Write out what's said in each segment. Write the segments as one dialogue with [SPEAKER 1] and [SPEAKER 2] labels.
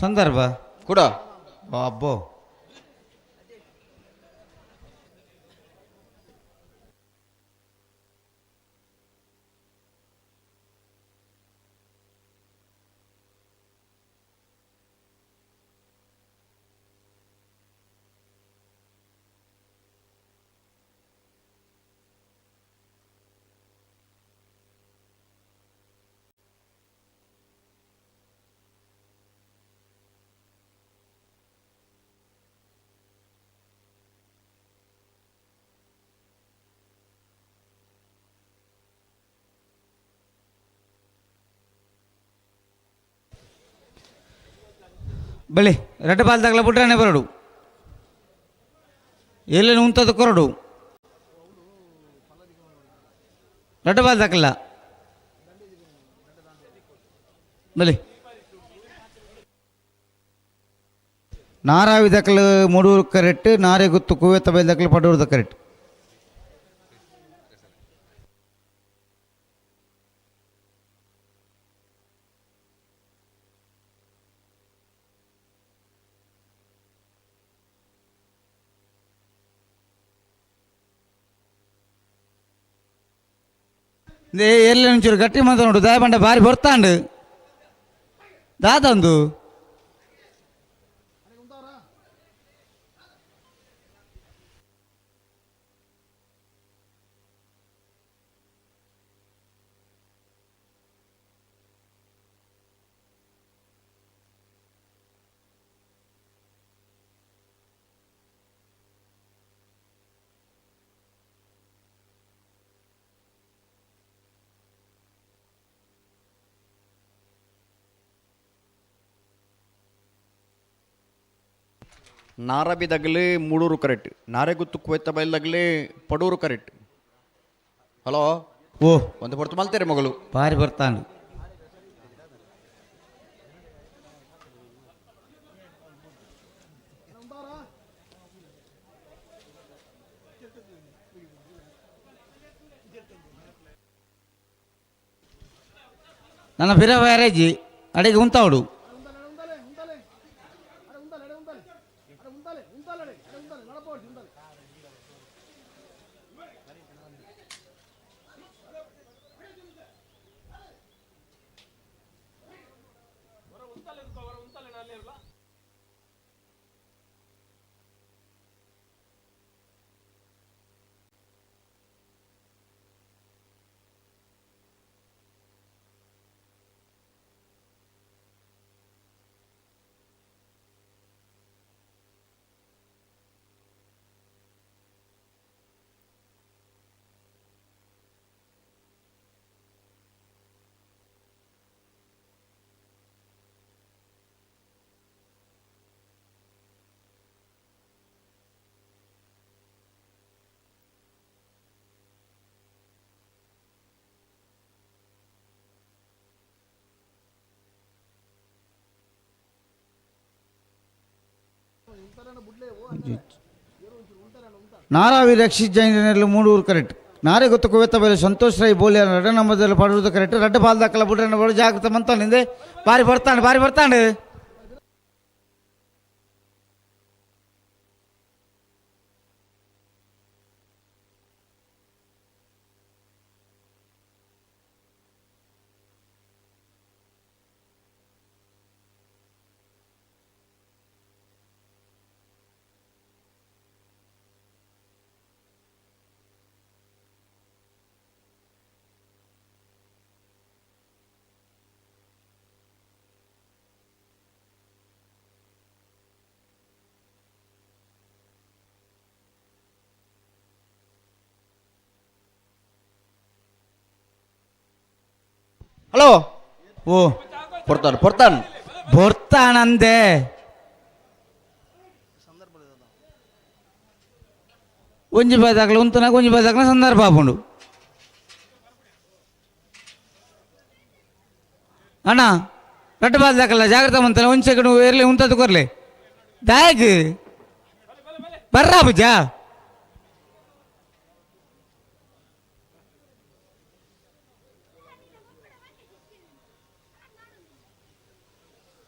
[SPEAKER 1] ಸಂದರ್ಭ
[SPEAKER 2] ಕೂಡ
[SPEAKER 1] ಅಬ್ಬೋ ಬಳಿ ರೆಡ್ಡ ಬಾಲ್ದಾಗಲ ಬುಡ್ರಾನೆ ಬರಡು ಎಲ್ಲ ಉಂತದ ಕೊರಡು ರೆಡ್ಡ ಬಾಲ್ದಾಕಲ್ಲ ಬಲಿ ನಾರಾವಿ ದಕ್ಕಲು ಮೂಡೂರು ಕರೆಕ್ಟ್ ನಾರೆಗುತ್ತು ಕುವೆತ್ತ ಬೈಲ್ ದಕ್ಕಲು ಪಡೂರು ಕರೆಕ್ಟ್. ಎಲ್ಲ ಒಂಚೂರು ಗಟ್ಟಿ ಮಂತ ನೋಡು ದಾಯಬಂಡ ಬಾರಿ ಬರ್ತಾಂಡು ದಾದಂದು.
[SPEAKER 2] ನಾರಬಿ ದಗಲಿ ಮೂಡೂರು ಕರೆಕ್ಟ್, ನಾರೆಗುತ್ತು ಕುವೆತ್ತ ಬೈಲ್ ದಗಲಿ ಪಡೂರು ಕರೆಕ್ಟ್. ಹಲೋ.
[SPEAKER 1] ಓ.
[SPEAKER 2] ಒಂದು ಪೊರ್ತು ಮಲ್ತೇರೆ ಮಗಳು.
[SPEAKER 1] ಬಾರಿ ಬರ್ತಾಂಡು. ನನ್ನ ಪಿರ ಬ್ಯಾರೇಜಿ ಅಡಿಗೆ ಉಂತಾವಡು. ನಾರಾವಿ ರಕ್ಷಿತ್ ಜೈನ್ ಮೂಡೂರು ಕರೆಕ್ಟ್, ನಾರೇ ಗೊತ್ತು ಕುವೆತ್ತ ಬೈಲು ಸಂತೋಷ್ ರೈ ಬೋಲಿ ರಡ್ಡ ನಂಬರ್ದಲ್ಲಿ ಪಡೋದು ಕರೆಕ್ಟ್. ರಡ್ಡ ಬಾಲ್ದಾಕಲ್ಲ ಬುಡ್ರನ್ನ ಬಡು ಜಾಗ್ರತೆ ಮಂತ ನಿಂದೆ ಬಾರಿ ಬರ್ತಾಂಡು ಬಾರಿ ಬರ್ತಾಂಡು.
[SPEAKER 2] ಹಲೋ.
[SPEAKER 1] ಓ.
[SPEAKER 2] ಪೊರ್ತಾನ್ ಪೊರ್ತಾನ್.
[SPEAKER 1] ಬರ್ತಾನಂದೆ. ಒಂಜಿ ಬಾದಾಗಲ ಉಂತನಾಗ ಒಂಜಿ ಬಾದಾಗಲ ಸಂದರ್ಭ ಆಪುಂಡು ಅಣ್ಣ. ರಡ್ಡ ಬಾದಾಗಲ್ಲ ಜಾಗ್ರತೆ ಮಂತಲ್ಲ. ಒಂದು ಸೆಕೆಂಡ್ ಇರಲಿ ಉಂತದ್ದು ಕೊರ್ಲಿ ದಾಯಕ್ ಬರ್ರಾ ಪೂಜಾ.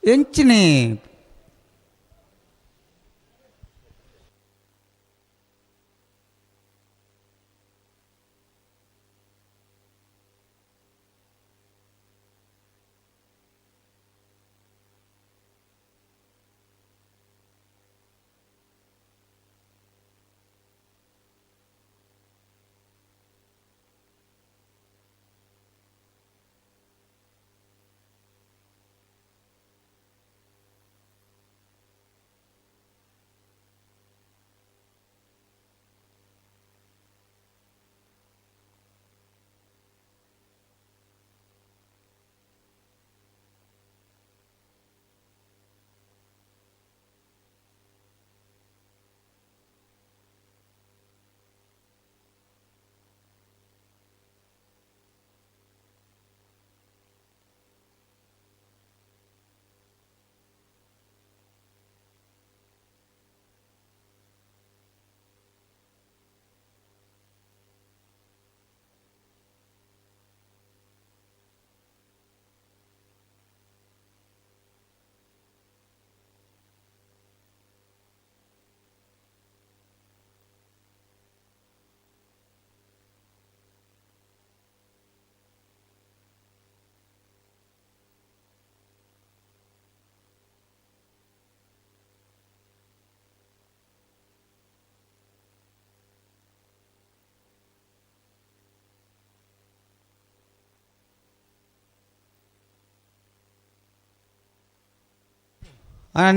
[SPEAKER 1] ಎಂಚಿನಿ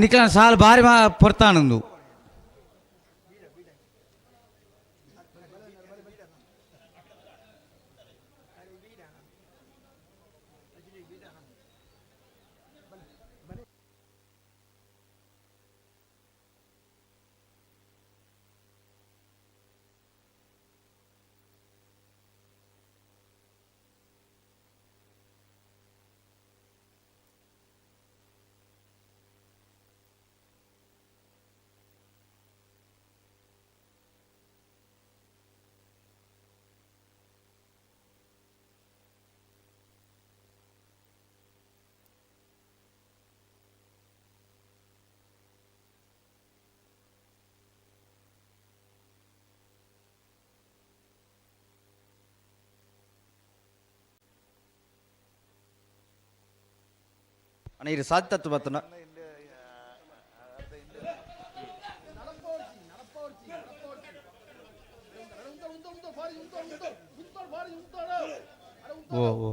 [SPEAKER 1] ನಿಕ್ಲ ಸಾಲು ಭಾರಿ ಪೊರ್ತಾನಂದು.
[SPEAKER 2] ಅಣ್ಣ ಇದು ಸಾಧ್ಯ ಬತ್ತನ.
[SPEAKER 1] ಓ ಓ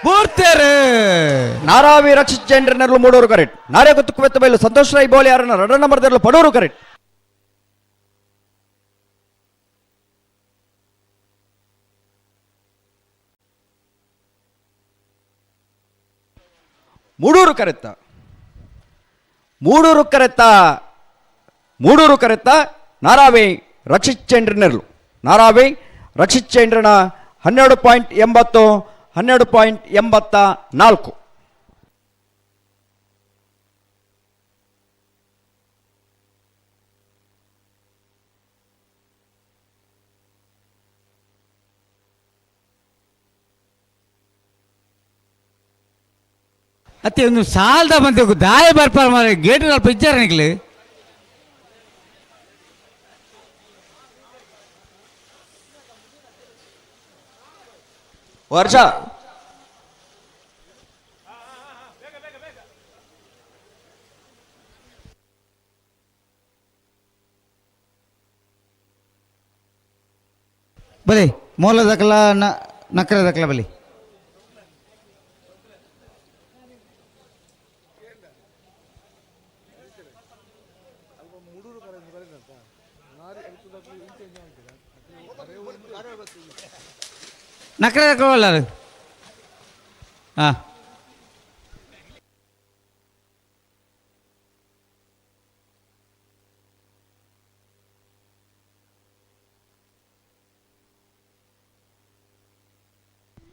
[SPEAKER 1] ಪೂರ್ತಿಯರೇ
[SPEAKER 2] ನಾರಾವಿ ರಕ್ಷಿತ್ ಚಂದ್ರನರ್ಲು ಮೂಡೂರು ಕರೆಕ್ಟ್. ನಾರೇ ಗೊತ್ತು ಕುವೆತ್ತ ಬೈಲು ಸಂತೋಷ್ ರೈ ಬೋಲಿ ಯಾರನ್ನ ರಡ ನಂಬರ್ ದರ್ಲು ಪಡೂರು ಕರೆಕ್ಟ್. ಮೂಡೂರು ಕರೆತ್ತ, ಮೂಡೂರು ಕರೆತ್ತ, ಮೂಡೂರು ಕರೆತ್ತ ನಾರಾವಿ ರಕ್ಷಿತ್ ಚಂದ್ರನೆರ್ಲು. ನಾರಾವಿ ರಕ್ಷಿತ್ ಚಂದ್ರನ 12.80, 12.84.
[SPEAKER 1] ಅತ್ತೆ ಒಂದು ಸಾಲದ ಬಂದೆ ದಾಯ ಬರ್ಪಾರ ಮಾರೆ ಗೇಟ್ ಅಲ್ಪ ಇಚ್ಚಾರ ನಿಕ್ಲು.
[SPEAKER 2] ವರ್ಷ
[SPEAKER 1] ಬಲಿ ಮೂಲ ದಕಲ ನಕರ ದಕಲ ಬಲಿ. ನಕರ ದಕಲ ಅಲ್ಲ ಹಾಂ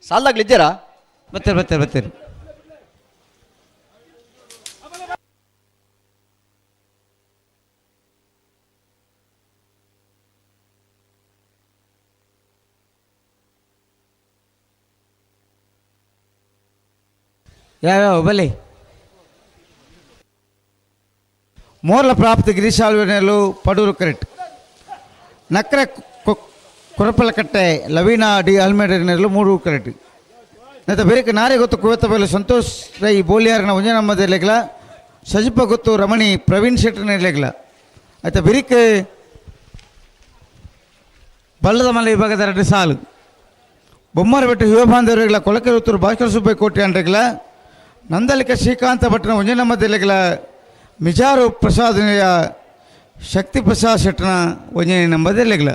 [SPEAKER 2] ಸಾಲ್ದಾಗ್ಲಿದ್ದೀರಾ?
[SPEAKER 1] ಬರ್ತೀರಿ ಬರ್ತೀರಿ ಬರ್ತೀರಿ. ಯಾವ್ಯಾವ ಬಲೆ ಮೋರ್ಲ ಪ್ರಾಪ್ತಿ ಗಿರೀಶ್ ಆಳ್ವೆನಲ್ಲೂ ಪಡೂರು ಕರೆಕ್ಟ್. ನಕ್ರೆ ಕೊರಪಲಕಟ್ಟೆ ಲವೀನಾ ಡಿ ಆಲ್ಮೇಡರ್ನಲ್ಲೂ ಮೂರು ಕರೆಕ್ಟ್. ಮತ್ತು ಬೇರೆ ನಾರೇ ಗೊತ್ತು ಕುವೆತ್ತ ಬೈಲು ಸಂತೋಷ್ ರೈ ಬೋಲಿಯಾರನ ಒಂಜನಮ್ಮದ ಸಜಿಪ ಗೊತ್ತು ರಮಣಿ ಪ್ರವೀಣ್ ಶೆಟ್ಟರ್ನ ಲೆಗ್ಲ. ಆಯ್ತಾ ಬಿರಿಕ್ ಬಲ್ಲದ ಮಲೆ ವಿಭಾಗದ ಎರಡು ಸಾಲು ಬೊಮ್ಮರಬೆಟ್ಟು ಶಿವಬಾಂಧವರಿಗಳ ಕೊಳಕೆರುತ್ತೂರು ಭಾಸ್ಕರ ಸುಬ್ಬಯ್ಯ ಕೋಟೆ ಅಂಡ್ರೆಗಳ ನಂದಲಿಕ ಶ್ರೀಕಾಂತ ಭಟ್ಟನ ಒಂಜನಮ್ಮದೆಲೆಗಳ ಮಿಜಾರು ಪ್ರಸಾದನೆಯ ಶಕ್ತಿ ಪ್ರಸಾದ್ ಶೆಟ್ಟನ ಒಂಜನೆ ನಂಬದೆಲೆಗಳ.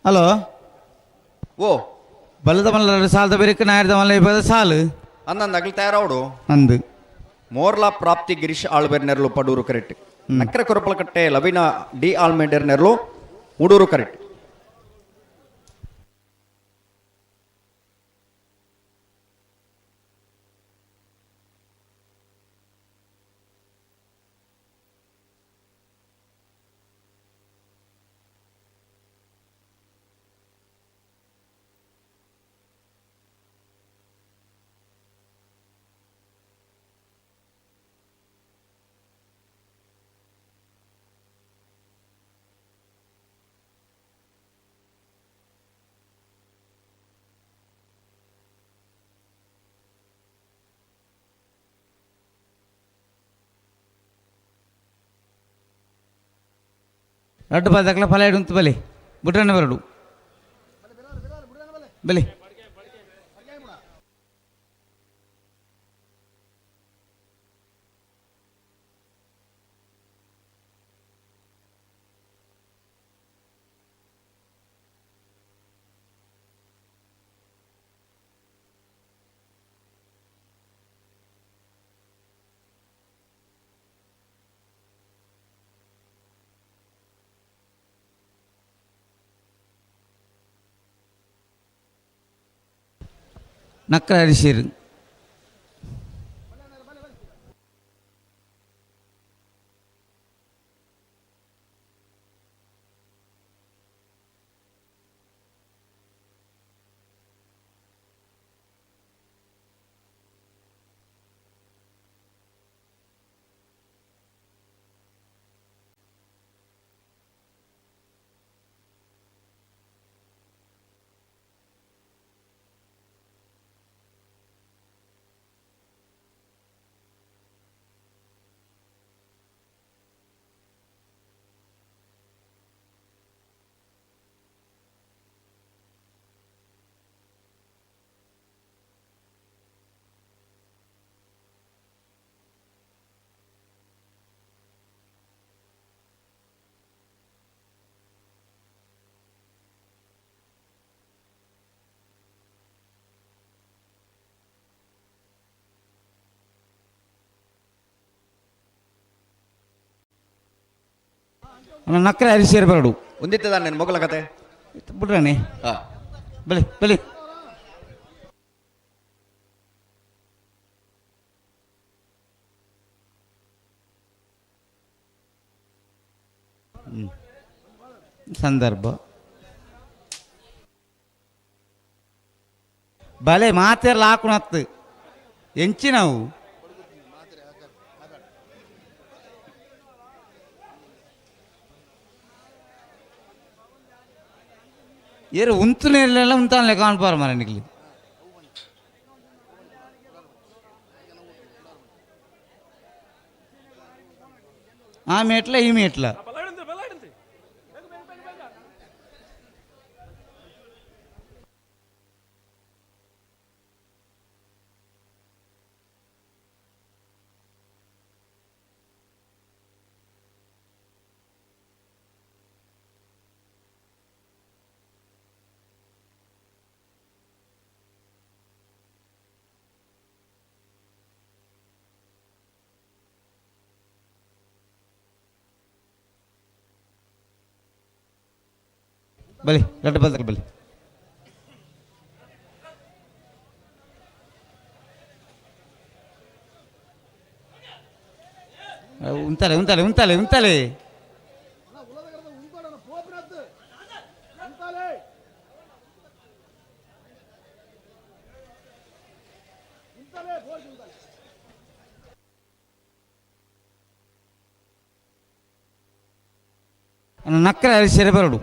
[SPEAKER 1] ಹಲೋ
[SPEAKER 2] ಓ
[SPEAKER 1] ಬಲ್ಲದ ಮಲ್ಲ ಸಾಲದ ಬೇರೆ ನಾಯರದ ಮಲ್ಲ ವಿಭಾಗದ ಸಾಲು
[SPEAKER 2] ಅಂದಂದು ಅಗಲ್ ತಯಾರಾವಡು.
[SPEAKER 1] ಅಂದು
[SPEAKER 2] ಮೋರ್ಲಾ ಪ್ರಾಪ್ತಿ ಗಿರೀಶ್ ಆಳ್ಬೇರ್ ನೆರಳು ಪಡೂರು ಕರೆಕ್ಟ್. ನಕ್ರೆ ಕೊರಪಲಕಟ್ಟೆ ಲವೀನಾ ಡಿ ಆಲ್ಮೇಡರ್ ನೆರಳು ಮೂಡೂರು ಕರೆಕ್ಟ್.
[SPEAKER 1] ರಡ್ಡು ಪಾದಕ್ಲ ಫಲ ಇಡುಂತು ಬಲಿ ಬುಟ್ರಣ್ಣ ಬರಡು ಬಲಿ. ನಕ್ರ ಹರಿಸಿರು ನಕ್ರ ಹರಿಸಿರು ಬರಡು.
[SPEAKER 2] ಒಂದಿತ್ತದ ನನ್ನ ಮಗಳ ಕತೆ.
[SPEAKER 1] ಬಿಡ್ರಣಿ.
[SPEAKER 2] ಹಾಂ.
[SPEAKER 1] ಬಲಿ ಬಲಿ. ಸಂದರ್ಭ ಬಲೆ ಮಾತೆರ್ಲ ಹಾಕುಣತ್ತು ಎಂಚಿನವು ಏರು ಉಂತುನೇರ್ಲೆಲ್ಲ ಉಂತಾನ್ಲೆ ಕಾಣ್ಪಾರ ಮರ ನಿಕ್ಲಿ. ಆ ಮೇಟ್ಲ ಈ ಮೇಟ್ಲ ಬಲಿ ರಡ್ಡು ಬಲ್ದಕ್ಕೆ ಬಲಿ. ಉಂತಲೆ ಉಂತಲೆ ಉಂತಲೆ ಉಂತಲೆ. ನಕ್ಕರೆ ಸೆರೆ ಬರಡು.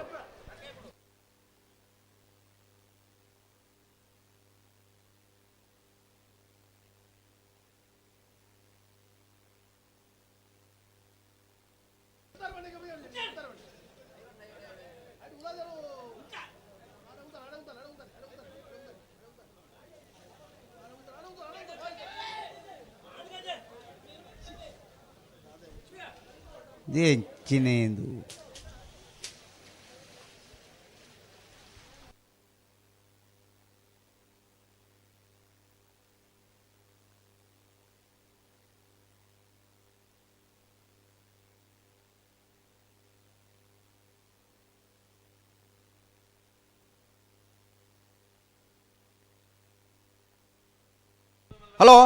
[SPEAKER 1] ಎಂಚಿನೇಂದು
[SPEAKER 2] ಹಲೋ.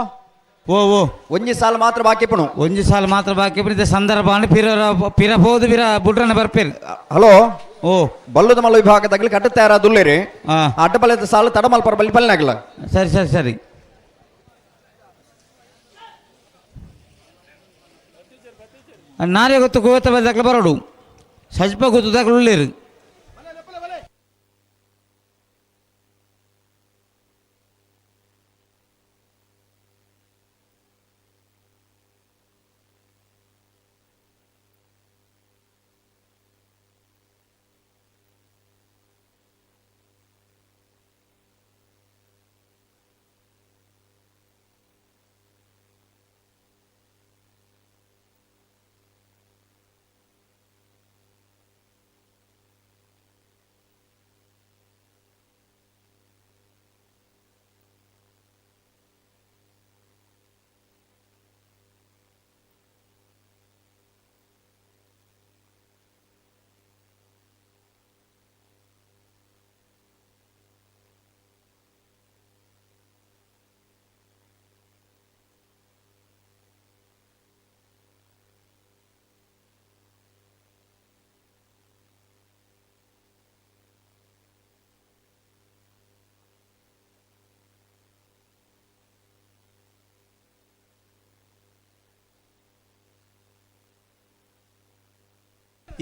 [SPEAKER 1] ಓ ಓ.
[SPEAKER 2] ಒಂಜಿ ಸಾಲ ಮಾತ್ರ ಬಾಕಿ ಪುಣು.
[SPEAKER 1] ಒಂಜಿ ಸಾಲ ಮಾತ್ರ ಬಾಕಿ ಪುಣು. ಸಂದರ್ಭ ಪಿರ ಪಿರ ಪೋದು ಪಿರ ಬುಡ್ರನೆ ಬರ್ಪೇರು.
[SPEAKER 2] ಹಲೋ.
[SPEAKER 1] ಓ.
[SPEAKER 2] ಬಲ್ಲದ ಮಲ್ಲ ವಿಭಾಗದಾಗಲಿ ಕಟ್ಟ ತಯಾರಾದುಲ್ಲೇರಿ.
[SPEAKER 1] ಆ.
[SPEAKER 2] ಅಡ್ಡ ಬಲದ ಸಾಲು ತಡ ಮಲ್ಪರ ಬಲಿ ಪಲ್ನಾಗಲ.
[SPEAKER 1] ಸರಿ ಸರಿ ಸರಿ. ನಾರೇ ಗೊತ್ತು ಕೋತ ಬದಕ್ಲ ಬರೋಡು ಸಜ್ಪ ಗೊತ್ತು ದಾಖಲು ಉಳ್ಳೇರು.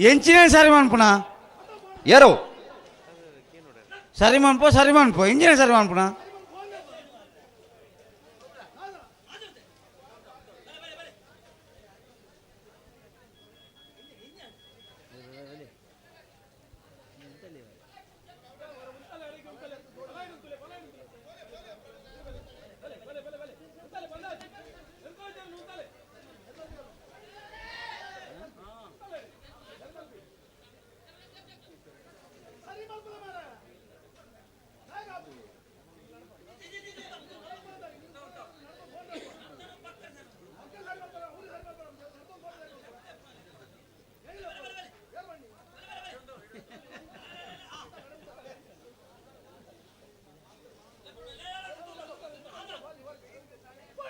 [SPEAKER 1] ಎಂಚಿನ ಸರಿ ಮನ್ಪುನ?
[SPEAKER 2] ಏರೋ.
[SPEAKER 1] ಸರಿ ಮನ್ಪೋ ಸರಿ ಮನ್ಪೋ ಇಂಜಿನ ಸರಿ ಮನ್ಪುನ.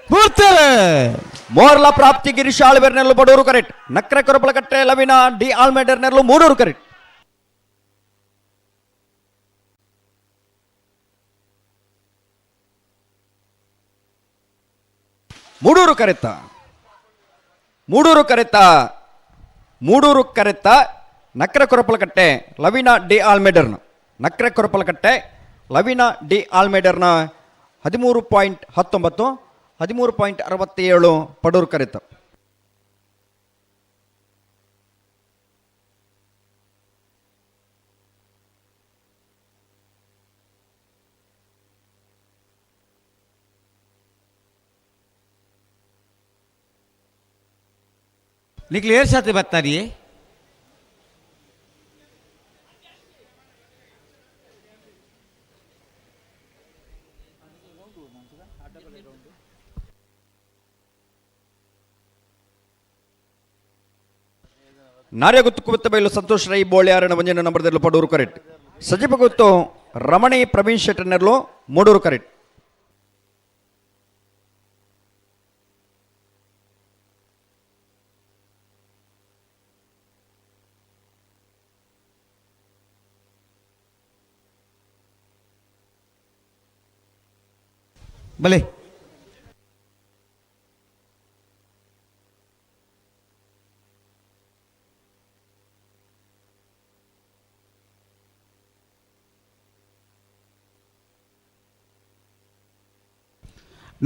[SPEAKER 1] ಪೂರ್ತಾರೆ.
[SPEAKER 2] ಮೋರ್ಲ ಪ್ರಾಪ್ತಿ ಗಿರೀಶ್ ಆಳ್ವೇರ್ನೆಲ್ಲು ಬಡೂರು ಕರೆಕ್ಟ್. ನಕ್ರೆ ಕೊರಪಲಕಟ್ಟೆ ಲವಿನ ಡಿ ಆಲ್ಮೇಡರ್ನೆಲ್ಲು ಮೂಡೂರು ಕರೆಕ್ಟ್. ಮೂಡೂರು ಕರೆತ್ತ ಮೂಡೂರು ಕರೆತ್ತ ಮೂಡೂರು ಕರೆತ್ತ ನಕ್ರೆ ಕೊರಪಲಕಟ್ಟೆ ಲವಿನ ಡಿ ಆಲ್ಮೇಡರ್ನ ನಕ್ರೆ ಕೊರಪಲಕಟ್ಟೆ ಲವಿನ ಡಿ ಆಲ್ಮೇಡರ್ನ 13.19, 13.67 ಪಡೂರು ಕರೆತ.
[SPEAKER 1] ನಿಕ್ಲು ಏರ್ ಸಾತಿ ಬರ್ತಾರಿಯೇ?
[SPEAKER 2] ನಾರ್ಯಗುತ್ತು ಕುತ್ತ ಬೈಲು ಸಂತೋಷ್ ರೈ ಬೋಳ್ಯಾರನ ಒಂಜನ ನಂಬರ್ದಲ್ಲೂ ಪಡೂರು ಕರೆಕ್ಟ್. ಸಜೀಪ ಗುತ್ತು ರಮಣಿ ಪ್ರವೀಣ್ ಶೆಟ್ಟರ್ನೆರ್ಲು ಮೂಡೂರು ಕರೆಕ್ಟ್.
[SPEAKER 1] ಬಲೆ.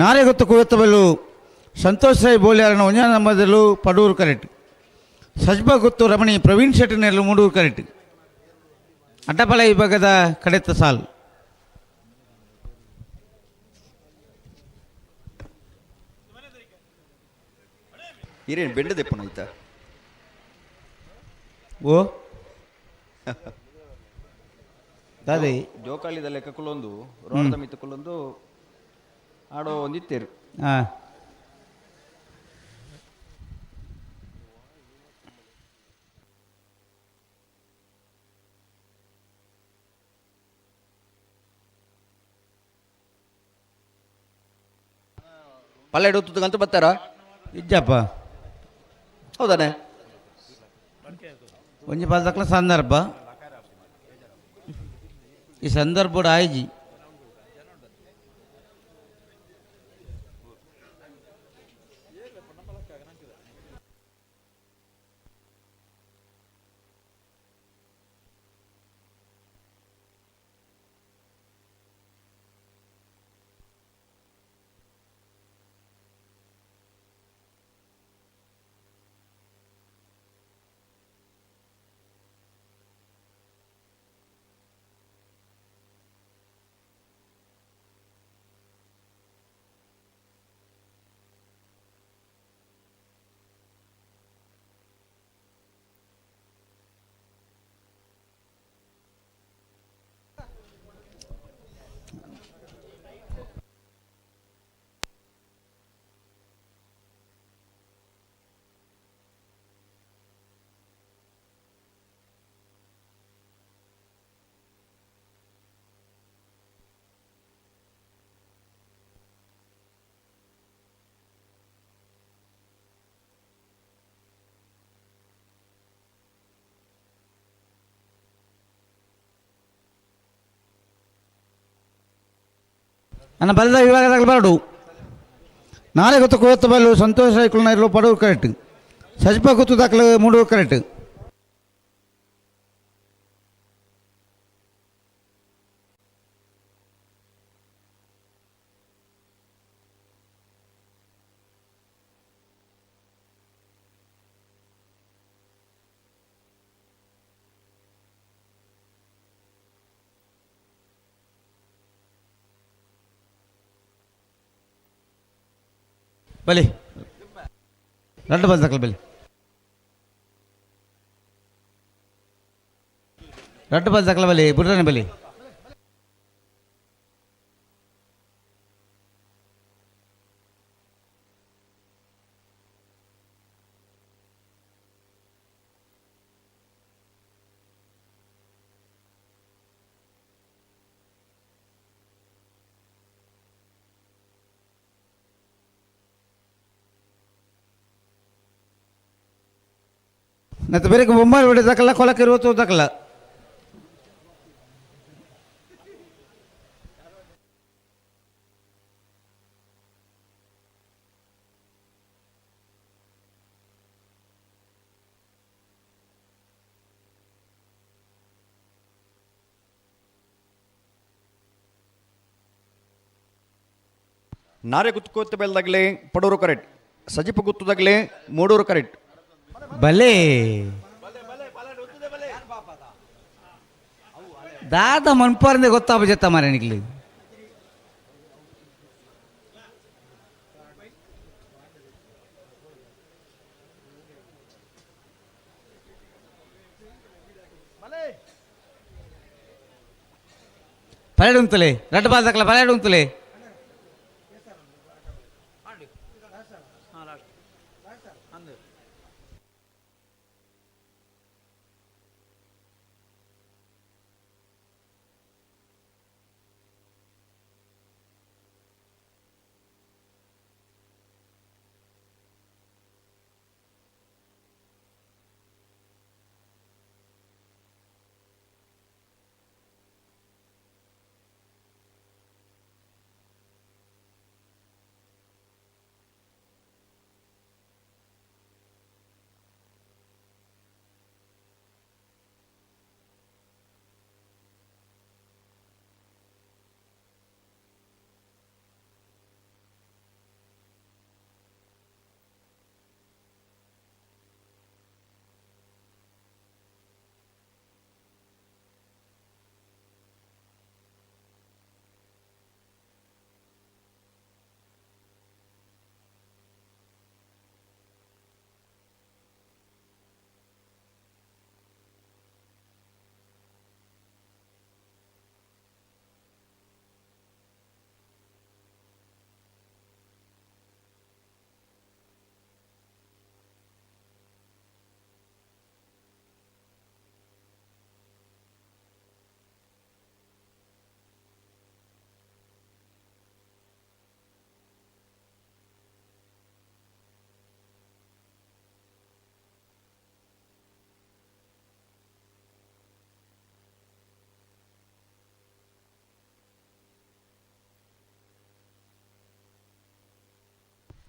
[SPEAKER 1] ನಾರೆಗೊತ್ತು ಕುವೆತ್ತಬಲು ಸಂತೋಷ್ ರೈ ಬೋಲ್ಯಾರನ ಒಂಜಾ ನಂಬದಲು ಪಡೂರು ಕರೆಕ್ಟ್. ಸಜ್ಬ ಗುತ್ತು ರಮಣಿ ಪ್ರವೀಣ್ ಶೆಟ್ಟಿ ನೆರಳು ಮೂಡೂರು ಕರೆಕ್ಟ್. ಅಡ್ಡಪಲ ವಿಭಾಗದ ಕಡೆತ್ತ ಸಾಲು.
[SPEAKER 2] ಈರೇನು ಬೆಂಡ ದೆಪ್ಪುನ ಐತ?
[SPEAKER 1] ಓ ದಾದೆ?
[SPEAKER 2] ಜೋಕಾಲಿದ ಲೆಕ್ಕ ಕುಲೊಂದು, ರೋಡದ ಮಿತ್ತ ಕುಲೊಂದು ಆಡೋ ಒಂದಿತ್ತೇರು.
[SPEAKER 1] ಹಾಂ.
[SPEAKER 2] ಪಲ್ಲೆ ಅಂತ ಬರ್ತಾರ?
[SPEAKER 1] ಇಜ್ಜಪ್ಪ.
[SPEAKER 2] ಹೌದಾನೆ?
[SPEAKER 1] ಒಂಜಿ ಪಾಲ್ದಕ್ಲ ಸಂದರ್ಭ, ಈ ಸಂದರ್ಭಡ್ ಆಯ್ಜಿ. ನನ್ನ ಬಲದ ವಿಭಾಗದಾಗ ಬರಡು. ನಾಳೆ ಗೊತ್ತು ಕುವತ್ತ ಬಲ್ಲು ಸಂತೋಷ್ ರೈಕುಲ್ನ ಪಡೂರು ಕರೆಕ್ಟ್. ಸಜ್ಪ ಗೊತ್ತು ದಾಖಲು ಮೂಡೂರು ಕರೆಕ್ಟ್. ಬಲಿ, ರಡ್ಡು ಬಲ್ ದಾಖಲು ಬಲಿ, ರಡ್ಡು ಬಲ್ ದಾಖಲ ಬಲಿ ಬುಡ್ರನೆ ಬಲಿ. ಮತ್ತು ಬೇರೆ ಬೊಂಬಾಯಿ ಬಿಡಿ ದಾಖಲ ಕೊಲಕ್ಕೆ ಇರುವತ್ತು ದಾಖಲ.
[SPEAKER 2] ನಾರೆ ಗುತ್ತು ಬೆಲ್ದಾಗಲಿ ಪಡೂರು ಕರೆಕ್ಟ್. ಸಜಿಪ ಗುತ್ತದಾಗಲಿ ಮೂಡೂರು ಕರೆಕ್ಟ್.
[SPEAKER 1] ಬಲೆ ದಾದ ಮನ್ಪಾರಂದೆ ಗೊತ್ತಾಪ ಜತ್ತ ಮಾರೆ ನಿಕ್ಲಿ. ಪಲೆಡು ಉಂತಲೆ, ರಡ್ಡು ಬಾಲ್ ದಾಖಲ ಪಲೆಡು ಉಂತಲೆ.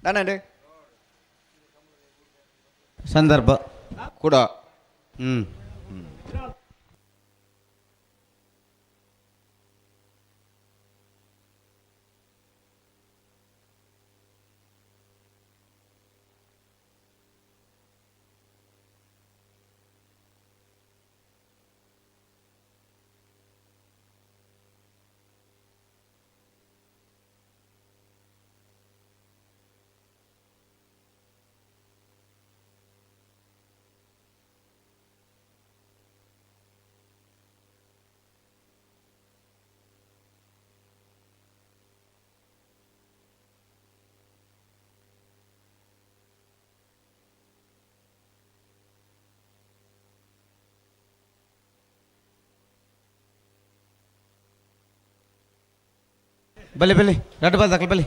[SPEAKER 2] ದಾನಂಡೆ
[SPEAKER 1] ಸಂದರ್ಭ
[SPEAKER 2] ಕೂಡ.
[SPEAKER 1] ಬಲಿ ಬಲಿ ರಡ್ಡು ಬಾಲ್ ದಾಖಲೆ ಬಲಿ.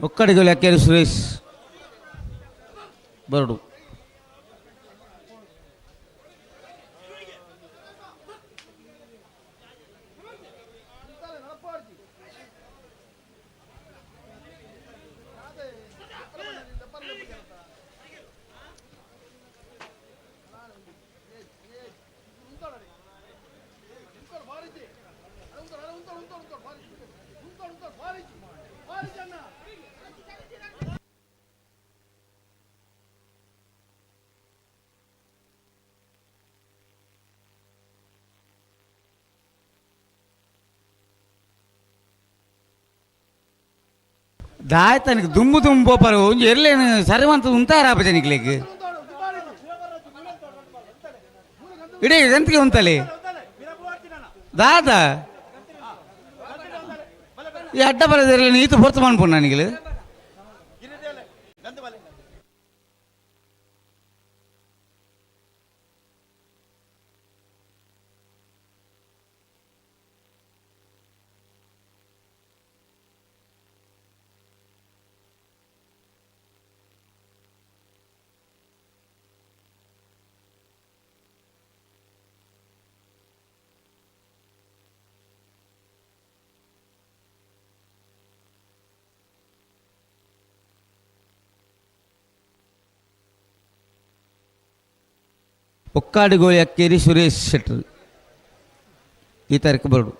[SPEAKER 1] ಒಕ್ಕಡಿಗಳು ಯಾಕೆ ಸುರೇಶ್ ಬರಡು. ದಾಯ್ತನಿಗೆ ದುಂಬು ದುಂಬು ಪೋಪರು ಒಂಜಿ ಎರ್ಲೇನು ಸರಿವಂತ ಉಂತಾರ ಆಪಜನಿಕ್ಲೆಗ್ ಇಡೀ ಎಂತಗೆ ಉಂತಲಿ ದಾದ ಈ ಅಡ್ಡ ಬರದಿರಲಿ ಈತ ಪೊರ್ತು ಮನ್ಪುಂಡು ನನಗೆ. ಒಕ್ಕಾಡಿಗೋಳಿ ಅಕ್ಕೇರಿ ಸುರೇಶ್ ಶೆಟ್ಟರ್ ಈ ತಾರೀಕು ಬರಡು.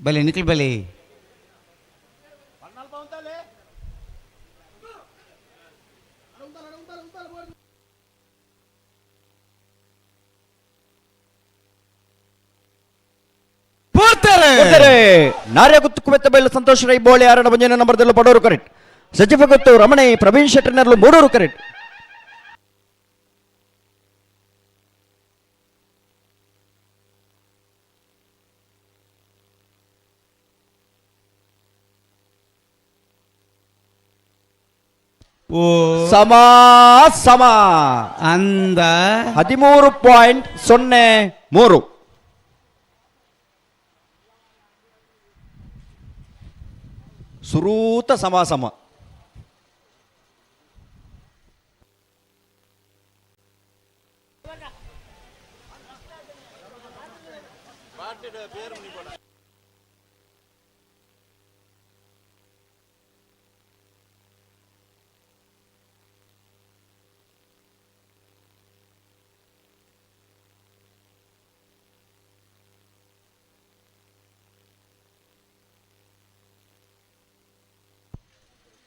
[SPEAKER 1] ಬಲಿ ನಿಖಿಲ್ ಬಲಿ.
[SPEAKER 2] ನಾರ್ಯ ಗುತ್ತು ಕುವೆತ್ತ ಬೈಲು ಸಂತೋಷ್ ರೈ ಬೋಳಿ ಆರಣ ಬಂಜನ ನಂಬರ್ದಲ್ಲೂ ಪಡೋರು ಕರೆಕ್ಟ್. ಸಚಿವ ಗುತ್ತು ರಮಣಿ ಪ್ರವೀಣ್ ಶೆಟ್ಟರ್ನಲ್ಲೂ ಮೂಡೂರು ಕರೆಕ್ಟ್.
[SPEAKER 1] ಓ
[SPEAKER 2] ಸಮ ಸಮ
[SPEAKER 1] ಅಂದ
[SPEAKER 2] 13.03. ಸುರೂತ ಸಮ ಸಮ.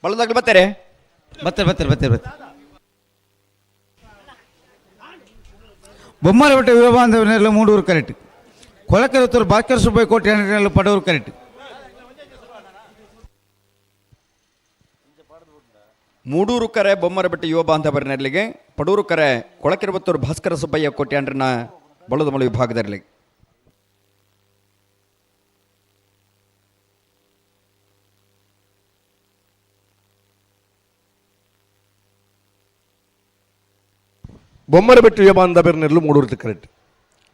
[SPEAKER 2] ಬಳದಾಗ್ಲಿ ಬರ್ತಾರೆ.
[SPEAKER 1] ಬರ್ತಾರೆ ಬರ್ತಾರೆ ಬರ್ತಾರೆ ಬರ್ತಾರೆ. ಬೊಮ್ಮಲಪಟ್ಟೆ ವಿವಾಹನೆಲ್ಲ Moodur correct. Kolakerathur Bhaskar Subbaiah ಕೋಟಿ ಹನ್ನೆರಡು ಪಡೂರು ಕರೆಕ್ಟ್.
[SPEAKER 2] ಮೂಡೂರು ಕರೆ ಬೊಮ್ಮರಬೆಟ್ಟು ಯುವ ಬಾಂಧವರನೆರಲಿಗೆ, ಪಡೂರು ಕರೆ ಕೊಳಕೆರವತ್ತೂರು ಭಾಸ್ಕರ ಸುಬ್ಬಯ್ಯ ಕೋಟ್ಯಾಂಡ್ರನ ಬಳುದಮಳು ವಿಭಾಗದಲ್ಲಿ.
[SPEAKER 3] ಬೊಮ್ಮರಬೆಟ್ಟು ಯುವ ಬಾಂಧವರನೆರಲು ಮೂಡೂರು ಕರೆಕ್ಟ್.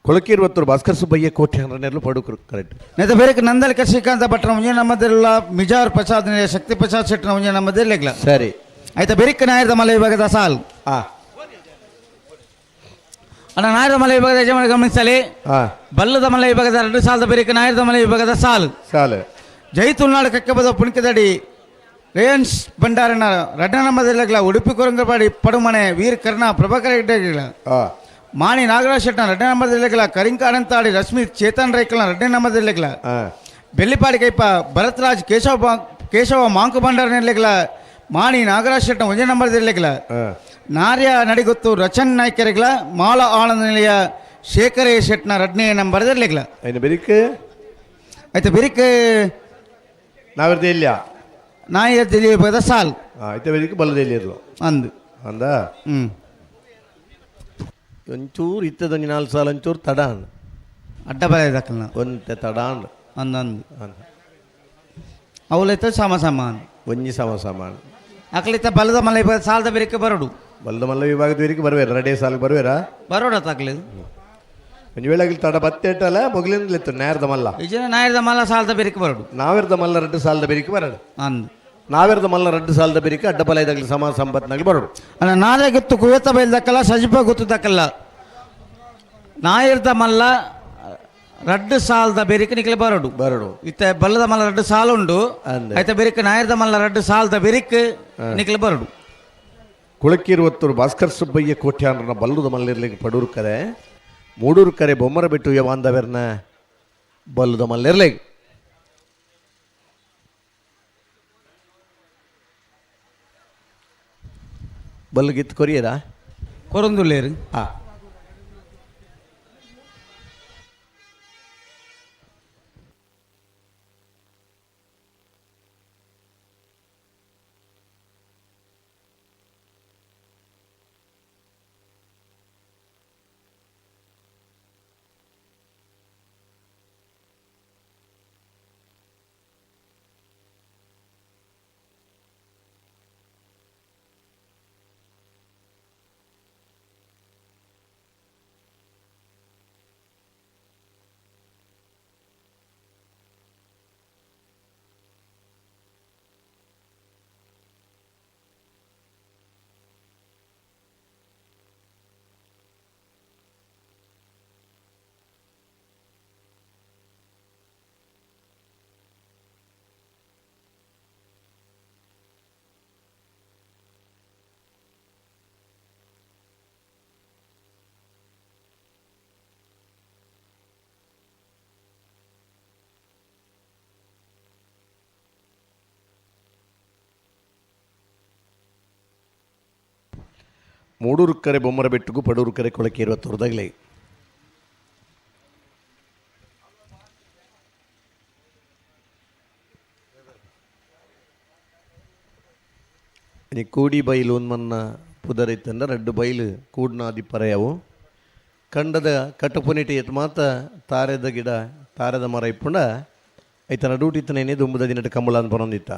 [SPEAKER 3] ಕೊಳಕಿರುವತ್ತೂರು ಭಾಸ್ಕರ್ ಸುಬ್ಬಯ್ಯ ಕೋಟ್ಯಾಂಡ್ರನೆರಲು ಪಡೂರು ಕರೆಕ್ಟ್.
[SPEAKER 1] ನೇತ ಬೇರೆ ನಂದಳಿಕ ಶ್ರೀಕಾಂತ ಭಟ್ರ ಒಂಜೆ ನಮ್ಮದೆಲ್ಲ ಮಿಜಾರ್ ಪ್ರಸಾದ್ ನಿಲಯ ಶಕ್ತಿ ಪ್ರಸಾದ್ ಶೆಟ್ಟನ ಒಂಜೆ ನಮ್ಮದೆಲ್ಲ.
[SPEAKER 3] ಸರಿ.
[SPEAKER 1] ಆಯ್ತಾ, ಬೆರಿಕ್ ನಾಯರದ ಮಲೆ ವಿಭಾಗದ ಸಾಲು. ಅಣ್ಣ, ನಾಯರದ ಮಲೆ ವಿಭಾಗದ ಯಜಮಾನ ಗಮನಿಸಲಿ. ಬಲ್ಲದ ಮಲೆ ವಿಭಾಗದ 2 ಸಾಲದ ಬೆರಿಕ್ ನಾಯರದ ಮಲೆ ವಿಭಾಗದ ಸಾಲು.
[SPEAKER 3] ಸಾಲು.
[SPEAKER 1] ಜೈ ತುಳುನಾಡು ಕಕ್ಕಬದ ಪುಣಿಕದಡಿ ರೇಯನ್ಸ್ ಭಂಡಾರನ ರಡ್ಡ ನಮ್ಮದೆಲ್ಲ ಉಡುಪಿ ಕೊರಂಗಪಾಡಿ ಪಡುಮನೆ ವೀರ್ ಕರ್ಣ ಪ್ರಭಾಕರ ಹೆಗ್ಡೆಗಳ. ಮಾಣಿ ನಾಗರಾಜ್ ಶೆಟ್ಟನ ರಡ್ಡ ನಮ್ಮದೆಲ್ಲ ಕರಿಂಕ ಅನಂತಾಡಿ ರಶ್ಮಿ ಚೇತನ್ ರೈಕಲ್ನ ರಡ್ಡ ನಮ್ಮದೆಲ್ಲ. ಬೆಳ್ಳಿಪಾಡಿ ಕೈಪ ಭರತ್ರಾಜ್ ಕೇಶವ ಕೇಶವ ಮಾಂಕು ಭಂಡಾರ ನೆಲೆಗಳ ಮಾಣಿ ನಾಗರಾಜ್ ಶೆಟ್ಟನ ಒಂದೇ ನಂಬರ್ ನೆಲೆಗಳ. ನಾರ್ಯ ನಡಿಗೊತ್ತು ರಚನ್ ನಾಯ್ಕರಿಗಳ ಮಾಳ ಆಳಂದ ನಿಲಯ ಶೇಖರ ಶೆಟ್ನ ರಡ್ನೇ ನಂಬರ್ ನೆಲೆಗಳ.
[SPEAKER 3] ಐನ ಬೆರಿಕ್
[SPEAKER 1] ಆಯ್ತು, ಬೆರಿಕ್
[SPEAKER 3] ನಾವಿರ್ದೆ ಇಲ್ಲ.
[SPEAKER 1] ನಾಯ ತಿಳಿಯಬಹುದ ಸಾಲ್.
[SPEAKER 3] ಆಯ್ತು, ಬೆರಿಕ್ ಬಲ್ಲದೆ ಇರಲು.
[SPEAKER 1] ಅಂದು.
[SPEAKER 3] ಅಂದ. ಒಂಚೂರು ಇತ್ತದೊಂಜಿ 4 ಸಾಲ ಒಂಚೂರು ತಡಾಂಡ್.
[SPEAKER 1] ಅಡ್ಡ ಬರ ಇದಕ್ಕಲ್ಲ.
[SPEAKER 3] ಒಂತೆ ತಡಾಂಡ್.
[SPEAKER 1] ಅಂದು ಅಂದು.
[SPEAKER 3] ಅಂದ.
[SPEAKER 1] ಅವಲೈತ ಸಮ ಸಮ ಅಂದು.
[SPEAKER 3] ಒಂಜಿ ಸಮ ಸಮಾನ.
[SPEAKER 1] ಅಕ್ಲಿತ ಬಲದ ಮಲೆ ಸಾಲದ ಬೆರಿಕೆ ಬರೋಡು.
[SPEAKER 3] ಬಲ್ಲದ ಮಲ್ಲ ವಿಭಾಗದ ಬೆರಿಕೆ ಬರುವೇರ, ರೆಡೇ ಸಾಲಿಗೆ ಬರುವೇರಾ?
[SPEAKER 1] ಬರೋಡ ತಕ್ಲಿ.
[SPEAKER 3] ಒಂಜಿ ವೇಳೆ ಆಗಲಿ ತಡ ಬತ್ತೆಟ್ಟಲ್ಲ ಮೊಗಲಿಂದಲಿತ್ತು ನೇರದ ಮಲ್ಲ.
[SPEAKER 1] ಈ ಜನ ನಾಯರದ ಮಲ್ಲ ಸಾಲದ ಬೆರಿಕೆ ಬರೋಡು.
[SPEAKER 3] ನಾವಿರ್ದ ಮಲ್ಲ 2 ಸಾಲದ ಬೆರಿಕೆ ಬರಡು.
[SPEAKER 1] ಅಂದು.
[SPEAKER 3] ನಾವಿರ್ದ ಮಲ್ಲ 2 ಸಾಲದ ಬೆರಿಕೆ ಅಡ್ಡಬಲ ಇದಾಗಲಿ ಸಮ ಸಂಪತ್ನಾಗಲಿ ಬರೋಡು.
[SPEAKER 1] ಅಣ್ಣ, ನಾಳೆ ಗೊತ್ತು ಕುವೇತ ಬೈಲ್ದಕ್ಕಲ್ಲ ಸಜಿಪ ಗೊತ್ತು ದಕ್ಕಲ್ಲ ನಾಯಿರ್ದ ಮಲ್ಲ 2 ಸಾಲದ ಬೆರಿಕೆ ನಿಕ್ಲೆ ಬರೋಡು.
[SPEAKER 3] ಬರೋಡು.
[SPEAKER 1] ಇತ್ತ ಬಲ್ಲದ ಮಲ್ಲ 2 ಸಾಲ ಉಂಡು.
[SPEAKER 3] ಅಂದೆ.
[SPEAKER 1] ಆಯ್ತ, ಬೆರಿಕ್ ನಾಯರ್ದ ಮಲ್ಲ 2 ಸಾಲದ ಬೆರಿಕ್ ನಿಕ್ಲೆ ಬರೋಡು.
[SPEAKER 3] ಕುಳಕಿರುವತ್ತೂರು ಭಾಸ್ಕರ್ ಸುಬ್ಬಯ್ಯ ಕೋಟ್ಯಾನ್ರನ ಬಲ್ಲದ ಮಲ್ಲಿರ್ಲಿಕ್ಕೆ ಪಡೂರು ಕರೆ, ಮೂಡೂರು ಕರೆ ಬೊಮ್ಮರ ಬಿಟ್ಟು ಯವಾಂದವೆರ್ನ ಬಲ್ಲದ ಮಲ್ಲಿರ್ಲಿಕ್ಕೆ. ಬಲ್ಲಗಿತ್ತು ಕೊರಿಯರಾ?
[SPEAKER 1] ಕೊರಂದುಲ್ಲೇರು.
[SPEAKER 3] ಮೂಡೂರು ಕರೆ ಬೊಮ್ಮರ ಬೆಟ್ಟಗೂ ಪಡೂರು ಕರೆ ಕೊಳಕೆ ಇರುವ ತೊರದಾಗಲೇ. ಕೂಡಿ ಬೈಲು ಒಂದು ಮನ್ನ ಪುದರಿತ್ತಂಡ ರಡ್ಡು ಬೈಲು ಕೂಡ್ನಾದಿ ಪರೆಯವು ಕಂಡದ ಕಟ್ಟಪುನಿಟಿ ಎತ್ ಮಾತ ತಾರೆದ ಗಿಡ ತಾರೆದ ಮರ ಇಪ್ಪುಂಡ ಐತನ ಡ್ಯೂಟಿ ಇತ್ತನೇನೆ ದುಂಬುದ ದಿನಟ ಕಮ್ಮಳಾನ್ ಬರೊಂದಿತ್ತ.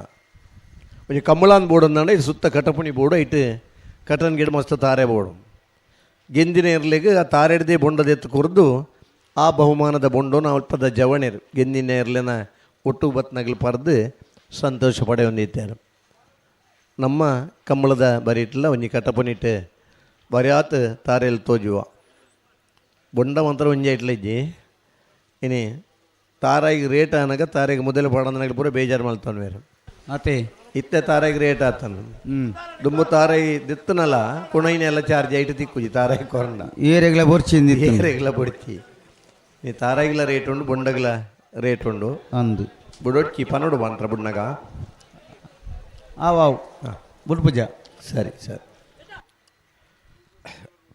[SPEAKER 3] ಒಂಜಿ ಕಮ್ಮಳಾನ್ ಬೋರ್ಡ್ ಅಂದಂಡ ಇದು ಸುತ್ತ ಕಟಪುಣಿ ಬೋರ್ಡು ಐಟ್ ಕಟನ್ ಗಿಡ ಮಸ್ತ್ ತಾರೆ ಬೋರ್ಡು ಗೆಂದಿನ ಇರ್ಲಿಗೆ ಆ ತಾರೆಡ್ದೇ ಬೊಂಡದ ಎತ್ತು ಕೊರ್ದು ಆ ಬಹುಮಾನದ ಬೊಂಡೋನ ಅಲ್ಪದ ಜವಣೆರು ಗೆಂದಿನ ಇರ್ಲಿನ ಒಟ್ಟು ಬತ್ನಗಲು ಪರ್ದು ಸಂತೋಷ ಪಡೆಯೊಂದಿದ್ದಾರೆ. ನಮ್ಮ ಕಮ್ಮಳದ ಬರೀಟ್ಲ ಒಂಜಿ ಕಟಪುನಿಟ್ ಬರಿಯಾತ್ ತಾರೆಲ್ ತೋಜುವ ಬೊಂಡ ಮಾತ್ರ ಒಂಜಿ ಐಟ್ಲ ಇಜ್ಜಿ. ಇನಿ ತಾರಾಯಿಗೆ ರೇಟ್ ಆನಾಗ ತಾರೆಗೆ ಮೊದಲು ಪಾಡಂದನಾಗ ಪೂರ ಬೇಜಾರು ಮಲ್ತೊನ್ ಬೇರೆ.
[SPEAKER 1] ಅತೆ.
[SPEAKER 3] ಇತ್ತೆ ತಾರಾಯಿಗೆ ರೇಟ್ ಆತನು. ದುಂಬು ತಾರಾಯಿ ದಿತ್ತನಲ್ಲ ಕುಣೈನ ಎಲ್ಲ ಚಾರ್ಜ್ ಐಟ್ ತಿಕ್ಕುಜಿ ತಾರಾಯಿ ಕೊರಂಡ.
[SPEAKER 1] ಏರೆಗ್ಲ ಬೊರ್ಚಿಂದಿ.
[SPEAKER 3] ಏರೆಗ್ಲ ಬೊಡ್ಚಿ ಈ ತಾರಾಯಿಗ್ಲ ರೇಟ್ ಉಂಡು, ಬೊಂಡಗ್ಲ ರೇಟ್ ಉಂಡು.
[SPEAKER 1] ಅಂದು.
[SPEAKER 3] ಬುಡೊಟ್ಕಿ ಪನೋಡು ಬಂತ್ರ ಬುಡ್ನಗ.
[SPEAKER 1] ಆವ್ ಆವ್ ಬುಡ್ ಪೂಜಾ.
[SPEAKER 3] ಸರಿ ಸರಿ.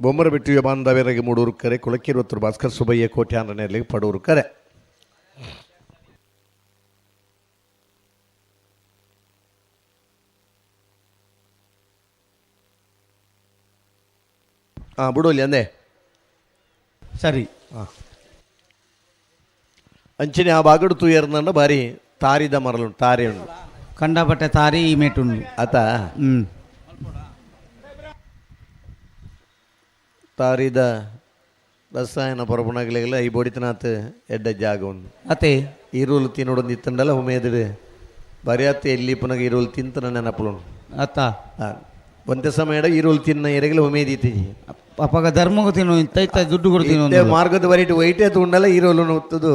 [SPEAKER 3] ಬೊಮ್ಮರ ಬಿಟ್ಟು ಬಾಂಧವ್ಯರಿಗೆ ಮೂಡೂರು ಕರೆ ಕುಳಕಿರುವತ್ತರು ಭಾಸ್ಕರ್ ಸುಬ್ಬಯ್ಯ ಕೋಟ್ಯಾನರಲ್ಲಿ ಪಡೂರು ಕರೆ. ಹಾಂ ಬುಡೋಲಿ ಅಂದೆ.
[SPEAKER 1] ಸರಿ.
[SPEAKER 3] ಅಂಚನೆ ಆ ಬಾಗಡು ತೂಯರ್ನಂಡ ಬಾರಿ ತಾರಿದ ಮರಲು ತಾರೆ ಉಂಡು.
[SPEAKER 1] ಕಂಡಪಟ್ಟೆ ತಾರಿ ಈ ಮೇಟುಂಡು.
[SPEAKER 3] ಆತ. ತಾರಿದ ರಸಾಯನ ಪರಪುಣಗಲಿಲ್ಲ ಈ ಬೊಡಿತನಾತ್ ಎಡ್ಡ ಜಾಗ ಉಂಡು.
[SPEAKER 1] ಅತೆ.
[SPEAKER 3] ಈರುಳ್ಳು ತಿನ್ನೋಡೊಂದು ಇತ್ತಂಡಲ್ಲ ಉಮೇದಿಡು ಬರಿಯಾತ್ ಎಲ್ಲಿ ಪುನಗ ಈರುಳ್ಳು ತಿಂತನ ನೆನಪುಲುಂಡು.
[SPEAKER 1] ಅತ್ತ.
[SPEAKER 3] ಒಂತೆ ಸಮಯ ಈರುಳ್ಳು ತಿನ್ನ ಎರೆಗಲ ಉಮೇದ್ ಇತ್ತೀಜಿ.
[SPEAKER 1] ಅಪಗ ಧರ್ಮಗೂ ತಿನ್ನು ಇತ್ತ ಇತ್ತ ದುಡ್ಡು ಕೊಡ್ತೀನಿ.
[SPEAKER 3] ಇತ್ತೆ ಮಾರ್ಗದ ವರಿಟ್ ವೈಟೇ ತೂಂಡಲ ಈರುಳ್ಳು ಉತ್ತದು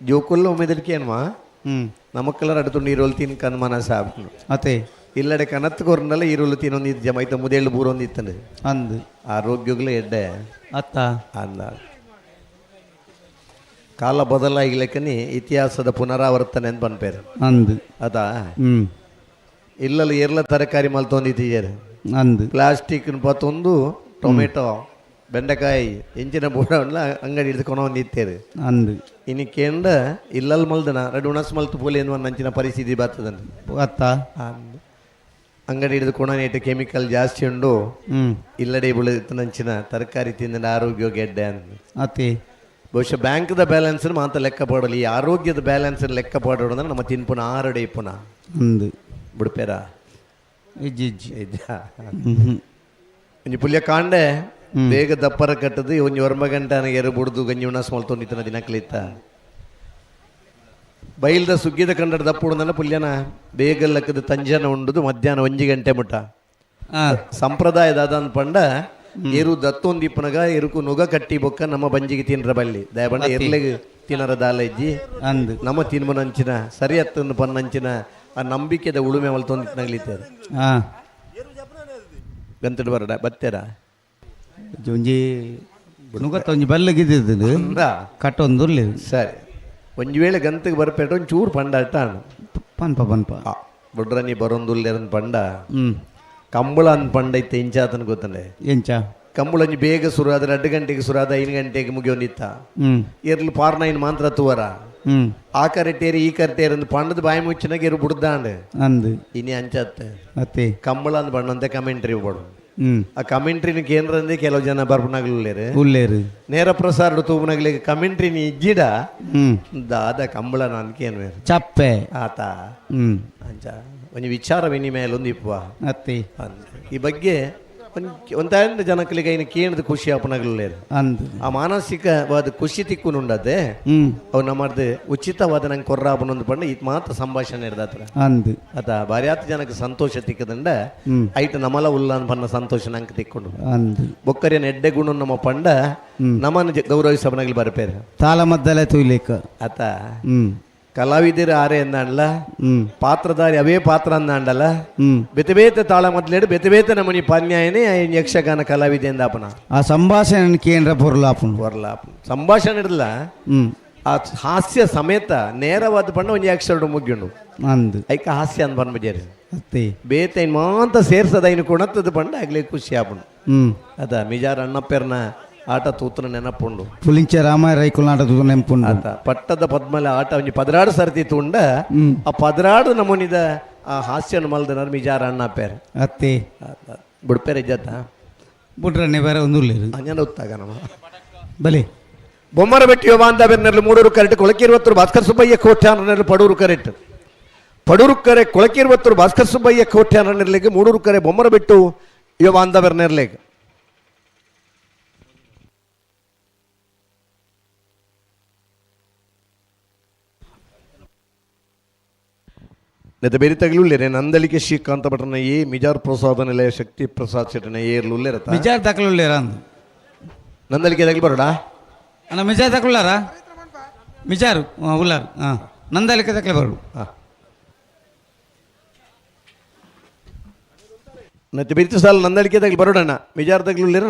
[SPEAKER 3] ಜೋಕುಲ್ಲ ಉಮೇದಕ್ಕೆ ಏನ್ವಾ. ನಮಕ್ಕೆಲ್ಲ ಅಡ್ತುಂಡು ಈರುಳ್ಳು ತಿನ್ಕಂದ್ ಮನಸ್ಸ.
[SPEAKER 1] ಅತೆ.
[SPEAKER 3] ಇಲ್ಲಡೆ ಕನತ್ ಕೊರ್ನಲ್ಲ ಈರುಳ್ಳು ತಿನ್ನೊಂದು ಇದ್ದ ಮೈತ ಮುದೇಳು ಬೂರೊಂದು ಇತ್ತಂಡು.
[SPEAKER 1] ಅಂದು.
[SPEAKER 3] ಆರೋಗ್ಯಗ್ಲ ಎಡ್ಡೆ.
[SPEAKER 1] ಅತ್ತ.
[SPEAKER 3] ಅಂದ ಕಾಲ ಬದಲಾಗಿಲೆಕ್ಕನಿ ಇತಿಹಾಸದ ಪುನರಾವರ್ತನೆ ಅಂತ ಪನ್ಪೇರು.
[SPEAKER 1] ಅಂದು.
[SPEAKER 3] ಅದಾ. ಇಲ್ಲಲ್ಲ ಎರ್ಲ ತರಕಾರಿ ಮಲ್ತೊಂದಿದ್ದೀರ.
[SPEAKER 1] ಅಂದು.
[SPEAKER 3] ಪ್ಲಾಸ್ಟಿಕ್ ಪತ್ತೊಂದು ಟೊಮೆಟೊ ಬೆಂಡೆಕಾಯಿ ಎಂಚಿನ ಬೋಡವನ್ಲ ಅಂಗಡಿ ಹಿಡಿದುಕೊಂಡು ಒಂದಿತ್ತೇರು.
[SPEAKER 1] ಅಂದು.
[SPEAKER 3] ಇನ್ನು ಕೇಂದ್ರ ಇಲ್ಲಲ್ ಮಲ್ದನ ರಡು ಉಣಸ್ ಮಲ್ತು ಪೋಲಿ ಎನ್ನುವ ನಂಚಿನ ಪರಿಸ್ಥಿತಿ ಬರ್ತದನ್.
[SPEAKER 1] ಅತ್ತ.
[SPEAKER 3] ಅಂಗಡಿ ಹಿಡಿದು ಕೊಣನೇಟ ಕೆಮಿಕಲ್ ಜಾಸ್ತಿ ಉಂಡು. ಇಲ್ಲಡೆ ಬೆಳೆದ ನಂಚಿನ ತರಕಾರಿ ತಿಂದ ಆರೋಗ್ಯ ಗೆಡ್ಡೆ ಅಂತ.
[SPEAKER 1] ಅತ್ತೆ.
[SPEAKER 3] ಬಹುಶಃ ಬ್ಯಾಂಕ್ದ ಬ್ಯಾಲೆನ್ಸ್ ಮಾತ್ರ ಲೆಕ್ಕ ಪಾಡಲಿ, ಈ ಆರೋಗ್ಯದ ಬ್ಯಾಲೆನ್ಸ್ ಲೆಕ್ಕ ಪಾಡೋದು ಅಂದ್ರೆ ನಮ್ಮ ತಿನ್ಪುನ ಆರಡೆ ಇಪ್ಪುನ.
[SPEAKER 1] ಅಂದು.
[SPEAKER 3] ಬಿಡ್ಪೇರ?
[SPEAKER 1] ಇಜ್ಜಿ ಇಜ್ಜಿ.
[SPEAKER 3] ಇಜ್ಜ?
[SPEAKER 1] ಹ್ಮ್.
[SPEAKER 3] ಒಂಜಿ ಪುಲ್ಯ ಕಾಂಡೆ ಬೇಗ ದಪ್ಪರ ಕಟ್ಟದು ಒಂಜಿ ಒರ್ಂಬ ಗಂಟೆ ಎರು ಬುಡ್ದು ಗಂಜಿ ಉಣಸ್ ಮಲ್ತೊಂದಿತ್ತನ ದಿನಕ್ಲಿತ್ತ ಬೈಲ್ದ ಸುಗ್ಗಿದ ಕಂಡಡ ದಪ್ಪುಡುಂದನ ಪುಲ್ಯನ ಬೇಗ ಲಕ್ಕದ ತಂಜನ ಉಂಡುದು ಮಧ್ಯಾಹ್ನ 1 ಗಂಟೆ ಮುಟ್ಟ. ಸಂಪ್ರದಾಯದ ಅದಂದ್ ಪಂಡ ಎರು ದತ್ತೊಂದಿಪ್ಪನಗ ಎರುಕು ನುಗ ಕಟ್ಟಿ ಬೊಕ್ಕ ನಮ್ಮ ಬಂಜಿಗೆ ತಿನ್ರ ಬಲ್ಲಿ ದಯಬಂಡ ಎರ್ಲೆಗ್ ತಿನ್ನರ ದಾಲ ಇಜ್ಜಿ.
[SPEAKER 1] ಅಂದು.
[SPEAKER 3] ನಮ್ಮ ತಿನ್ಮನಂಚಿನ ಸರಿ ಅತ್ತನ್ನು ಪನ್ನಂಚಿನ ಆ ನಂಬಿಕೆದ ಉಳುಮೆ ಮಲ್ತೊಂದಿತ್ತನಗ್ಲಿತ್ತೇರು. ಗಂತಡು ಬರಡ ಬತ್ತೇರ?
[SPEAKER 1] ಒಂಜಿ ನುಗತ್ತ ಒಂಜಿ ಬಲ್ಲಗಿದ್ದು.
[SPEAKER 3] ಅಂದ.
[SPEAKER 1] ಕಟ್ಟೊಂದು ಉಲ್ಲೆರ್.
[SPEAKER 3] ಸರಿ, ಒಂಜಿ ವೇಳೆ ಗಂತಗೆ ಬರ್ಪೇಟ ಒಂಚೂರು ಚೂರು ಪಂಡ ಅಟ್ಟ.
[SPEAKER 1] ಪನ್ಪ ಪನ್ಪ.
[SPEAKER 3] ಬುಡ್ರನಿ ಬರೊಂದುಲ್ಲೆರನ್ ಪಂಡ. ಕಂಬಳ ಅಂದ್ ಪಂಡ ಇತ್ತೆ ಇಂಚಾತನ ಗೊತ್ತಂಡೆ.
[SPEAKER 1] ಎಂಚ?
[SPEAKER 3] ಕಂಬಳ ಒಂಜಿ ಬೇಗ ಶುರು ಆದ್ರೆ 2 ಗಂಟೆಗೆ ಶುರು ಆದ 5 ಗಂಟೆಗೆ ಮುಗಿಯೊಂದಿತ್ತ. ಎರ್ಲು ಪಾರ್ನೈನ್ ಮಾತ್ರ ತೂವರ. ಆ ಕರೆಟೇರಿ ಈ ಕರೆಟೇರಿ ಅಂದ್ ಪಂಡದ ಬಾಯಿ ಮುಚ್ಚಿನಾಗ ಎರು ಬುಡ್ದಾಂಡ್.
[SPEAKER 1] ಅಂದು.
[SPEAKER 3] ಇನಿ ಅಂಚತ್ತೆ.
[SPEAKER 1] ಅತ್ತೆ.
[SPEAKER 3] ಕಂಬಳ ಅಂದ್ ಬಣ್ಣಂತೆ ಕಮೆಂಟ್ರಿ ಬೋಡು. ಆ ಕಮೆಂಟ್ರಿನ ಕೇಂದ್ರ ಅಂದೇ ಕೆಲವು ಜನ ಬರ್ಪುನಾಗ್ಲುಲ್ಲೇರು.
[SPEAKER 1] ಉಲ್ಲೇರು.
[SPEAKER 3] ನೇರ ಪ್ರಸಾರ ತೂಪುನಾಗ್ಲಿಗೆ ಕಮೆಂಟ್ರಿನಿ ಇಜ್ಜಿಡ. ದಾದ ಕಂಬಳ ನಾನ್ಕೇನು ಬೇರೆ.
[SPEAKER 1] ಚಪ್ಪೆ.
[SPEAKER 3] ಆತ. ಅಂಚ ಒಂಜಿ ವಿಚಾರ ವಿನಿಮಯ ಒಂದು ಇಪ್ಪುವ.
[SPEAKER 1] ಅತ್ತೆ.
[SPEAKER 3] ಅಂದ್ ಈ ಬಗ್ಗೆ ಒಂದ್ ಒಂದಾಂಡ ಜನಕ್ಕಲಿಗೆ ಐನ ಕೇಣದ ಖುಷಿ ಆಪುನಾಗ್ಲುಲ್ಲೇರು.
[SPEAKER 1] ಅಂದು.
[SPEAKER 3] ಆ ಮಾನಸಿಕವಾದ ಖುಷಿ ತಿಕ್ಕುನುಂಡದೆ. ಅವು ನಮ್ಮದು ಉಚಿತವಾದ ನಂಗೆ ಕೊರ್ರಾಪನೊಂದು ಪಂಡ ಇದು ಮಾತ್ರ ಸಂಭಾಷಣೆ ಇರ್ದಾತ್ರ.
[SPEAKER 1] ಅಂದು.
[SPEAKER 3] ಅತ ಬಾರ್ಯಾತ್ ಜನಕ್ಕೆ ಸಂತೋಷ ತಿಕ್ಕದಂಡ. ಐಟ್ ನಮಲ ಉಲ್ಲ ಪನ್ನ ಸಂತೋಷ ನಂಗೆ ತಿಕ್ಕೊಂಡು.
[SPEAKER 1] ಅಂದು.
[SPEAKER 3] ಬೊಕ್ಕರಿಯ ಎಡ್ಡೆ ಗುಣ ನಮ್ಮ ಪಂಡ ನಮ್ಮನ್ನು ಗೌರವಿಸಬನಾಗ್ಲಿ ಬರ್ಪೇರು.
[SPEAKER 1] ತಾಳಮದ್ದಲೆ ತೂಯ್ಲಿಕ್ಕ.
[SPEAKER 3] ಆತ. ಕಲಾವಿದರು ಆರೆ ಎಂದಾಂಡ್ಲ. ಪಾತ್ರಧಾರಿ ಅವೇ ಪಾತ್ರ ಅಂದಾಂಡಲ್ಲ. ಬೇತೆ ಬೇತೆ ತಾಳ ಮೊದಲೇಡು ಬೇತೆ ಬೇತೆ ನಮನಿ ಪನ್ಯಾಯನೇ ಯಕ್ಷಗಾನ ಕಲಾವಿದೆ ಎಂದಾಪನ.
[SPEAKER 1] ಆ ಸಂಭಾಷಣೆ ಕೇಂದ್ರ ಪೊರ್ಲಾಪುಂಡು.
[SPEAKER 3] ಬರಲ ಸಂಭಾಷಣೆ ಇಡಲ್ಲ. ಆ ಹಾಸ್ಯ ಸಮೇತ ನೇರವಾದ ಪಂಡ ಒಂಜಿ ಅಕ್ಷರ ಮುಗ್ಯುಂಡು.
[SPEAKER 1] ಅಂದು.
[SPEAKER 3] ಐಕ ಹಾಸ್ಯ ಅಂದ್ ಪನ್ಬಜೇರು.
[SPEAKER 1] ಅತ್ತೆ.
[SPEAKER 3] ಬೇತೆ ಮಾಂತ ಸೇರ್ಸದ ಐನು ಕೊಣತ್ತದ ಪಂಡ ಆಗ್ಲೇ ಖುಷಿ ಆಪುಂಡು. ಅದ ಮಿಜಾರ್ ಅಣ್ಣಪ್ಪೆರ್ನ ಆಟ ತೂತ್ರ ನೆನಪುಂಡು.
[SPEAKER 1] ಪುಲಿಂಚೆ ರಾಮಾಯ ರೈಕುಲ್ ನಾಟದ ನೆನಪುಂಡು.
[SPEAKER 3] ಆತ ಪಟ್ಟದ ಪದ್ಮಲ ಆಟ ಒಂಜಿ 16 ಸರ್ತಿ ತುಂಡ ಆ 16 ನಮೂನಿದ ಆ ಹಾಸ್ಯನ ಮಲ್ದನರ್ ಮಿಜಾರ್ ಅಣ್ಣಪ್ಪೆರ್.
[SPEAKER 1] ಅತ್ತೆ.
[SPEAKER 3] ಬುಡ್ಪೇರೆ ಇಜ್ಜತ್ತ?
[SPEAKER 1] ಬುಡ್ರನ್ನೇ ಬೇರೆ ಒಂದು ಉಲ್ಲೇರು.
[SPEAKER 3] ಅಂಜನ ಉತ್ತಾಗ ನಮ್ಮ.
[SPEAKER 1] ಬಲೆ.
[SPEAKER 3] ಬೊಮ್ಮರ ಬೆಟ್ಟಿ ಬಾಂಧವ್ಯರ್ನಲ್ಲಿ ಮೂಡೂರು ಕರೆಕ್ಟ್ ಕೊಳಕಿರುವತ್ತರು ಭಾಸ್ಕರ್ ಸುಬ್ಬಯ್ಯ ಕೋಟ್ಯಾನರಲ್ಲಿ ಪಡೂರು ಕರೆಕ್ಟ್ ಪಡೂರು ಕರೆ ಕೊಳಕಿರುವತ್ತರು ಭಾಸ್ಕರ್ ಸುಬ್ಬಯ್ಯ ಕೋಟ್ಯಾನರ್ಲಿಗೆ ಮೂಡೂರು ಕರೆ ಬೊಮ್ಮರ ಬೆಟ್ಟು ಯುವ ಬಾಂಧವ್ಯರ್ನೆರ್ಲಿಗೆ. ನೆತ್ತ ಬೇರೆ ತಗಲುಲ್ಲೇರೆ ನಂದಳಿಕೆ ಶ್ರೀಕಾಂತ ಭಟ್ರನ ಎ ಮಿಜಾರ್ ಪ್ರಸಾದ ನಿಲಯ ಶಕ್ತಿ ಪ್ರಸಾದ್ ಶೆಟ್ಟನ ಏರ್ಲುಲ್ಲೇರತ.
[SPEAKER 1] ಮಿಜಾರ್ ತಕಲುಲ್ಲೇರ ಅಂದು.
[SPEAKER 3] ನಂದಳಿಕೆ ತಗಲಿ ಬರೋಡ.
[SPEAKER 1] ಅಣ್ಣ ಮಿಜಾರ್ ತಕುಲ್ಲಾರ ಮಿಜಾರು ಉಲ್ಲಾರು ಹಾಂ ನಂದಳಿಕೆ ತಕಲೆ ಬರೋಡು.
[SPEAKER 3] ಮತ್ತೆ ಬಿರ್ತು ಸಾಲ ನಂದಳಿಕೆ ತಗಲಿ ಬರೋಡಣ್ಣ ಮಿಜಾರ್ ತಗಲುಲ್ಲೇರ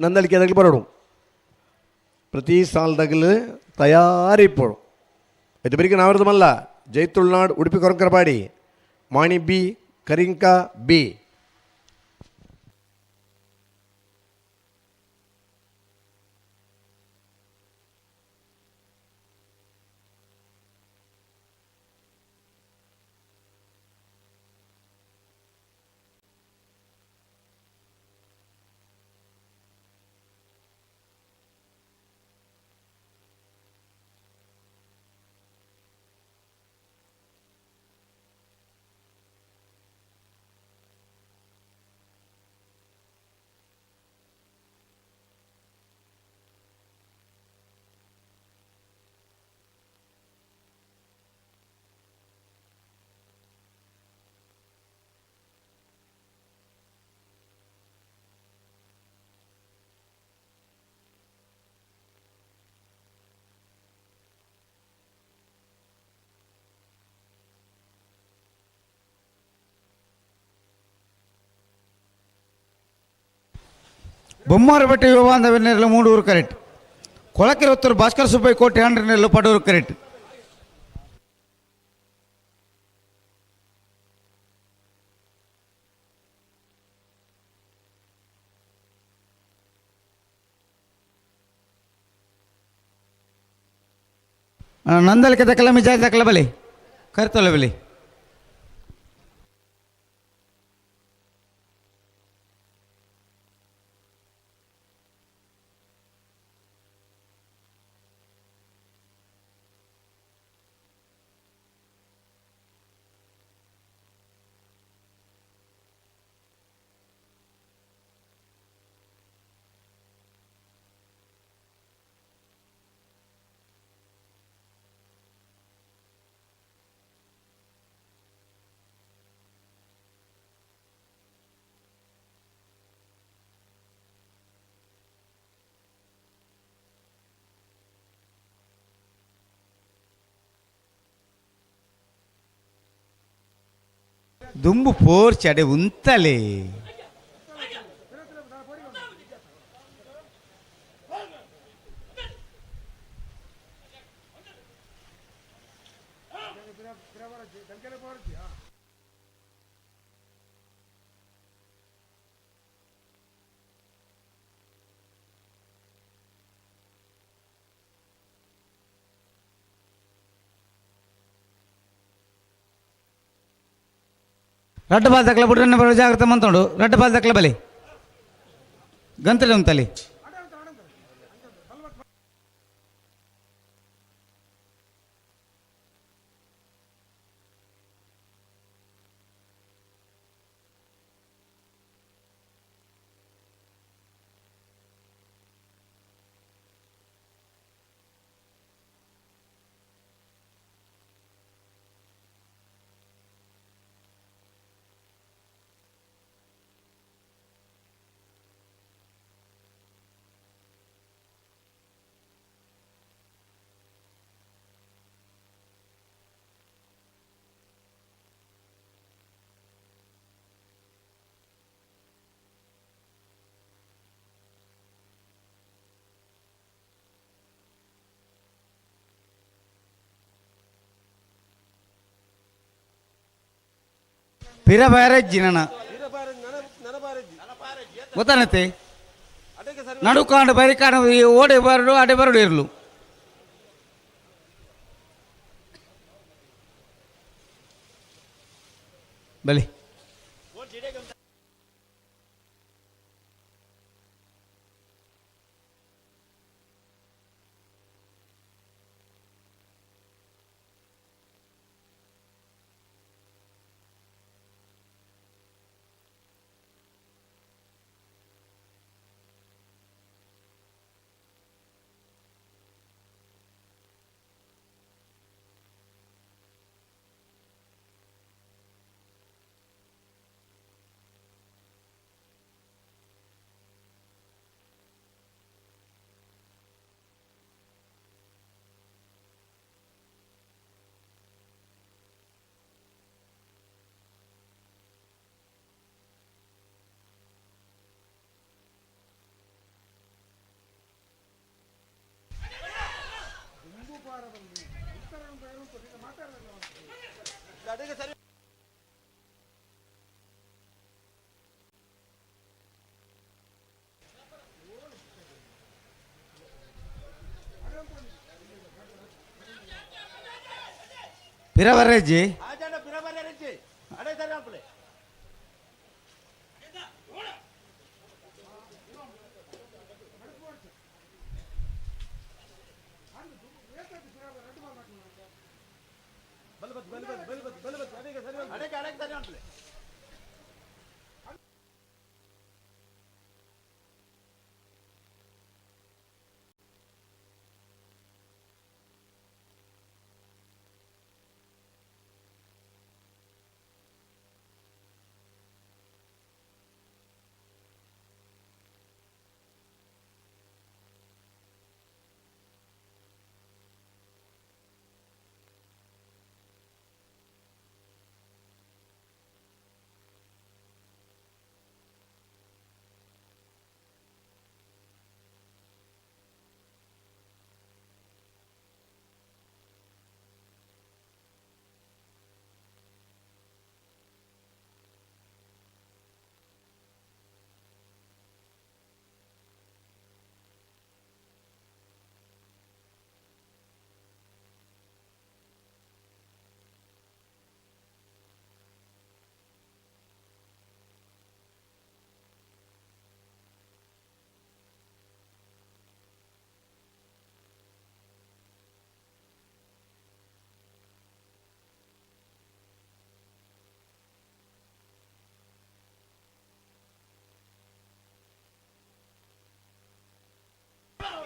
[SPEAKER 3] ನಂದಳಿಕೆ ತಗಲಿ ಬರೋಡು ಪ್ರತಿ ಸಾಲದಾಗಲು ತಯಾರಿಪ್ಪೋಡು. ಇದು ಬೆರಿಕೆ ನಾವರ್ದಮಲ್ಲ ಜೈ ತುಳುನಾಡು ಉಡುಪಿ ಕೊರಂಕರಪಾಡಿ ಮಾಣಿ ಬಿ ಕರಿಂಕ ಬಿ.
[SPEAKER 1] ಬೊಮ್ಮಾರಪೇಟೆ ಯುವಬಾಂಧವ ಮೂಡೂರು ಕರೆಕ್ಟ್. ಕೊಳಕೆರೆ ಒತ್ತೂರು ಭಾಸ್ಕರ ಸುಬ್ಬಯ್ಯ ಕೋಟೆ ಹಂಡ್ರೆಡ್ ಪಡೂರು ಕರೆಕ್ಟ್. ನಂದಲಿಕೆ ದಕ್ಕಲ ಮಿಜಾಜ್ ದಕ್ಕಲ ಬಲಿ ಕರ್ತೊಲ್ಲ ಬಲಿ. ದುಂಬು ಪೋರ್ಚ್ ಅಡೆ ಉಂತಲೇ. ರಡ್ಡ ಬಾಲ್ ತಕ್ಕಲ ಬಿಡ್ರೆ ಬರೋ ಜಾಗ್ರತೆ ಮಂತೊಂಡು. ರಡ್ಡ ಬಾಲ್ ತಕ್ಕಲ ಬಲಿ ಗಂತಲೆ ಉಂತಲಿ. ಪಿರ ಬ್ಯಾರೇಜ್ ನನ್ನ ಗೊತ್ತಾನತ್ತೆ. ನಡುಕಾಂಡು ಬರಿಕಾಂಡು ಈ ಓಡೆ ಬರಡು ಅಡೆ ಬರಡು ಇರಲು. ಬಲಿ ಪಿರ ಬರ್ರೇಜಿ.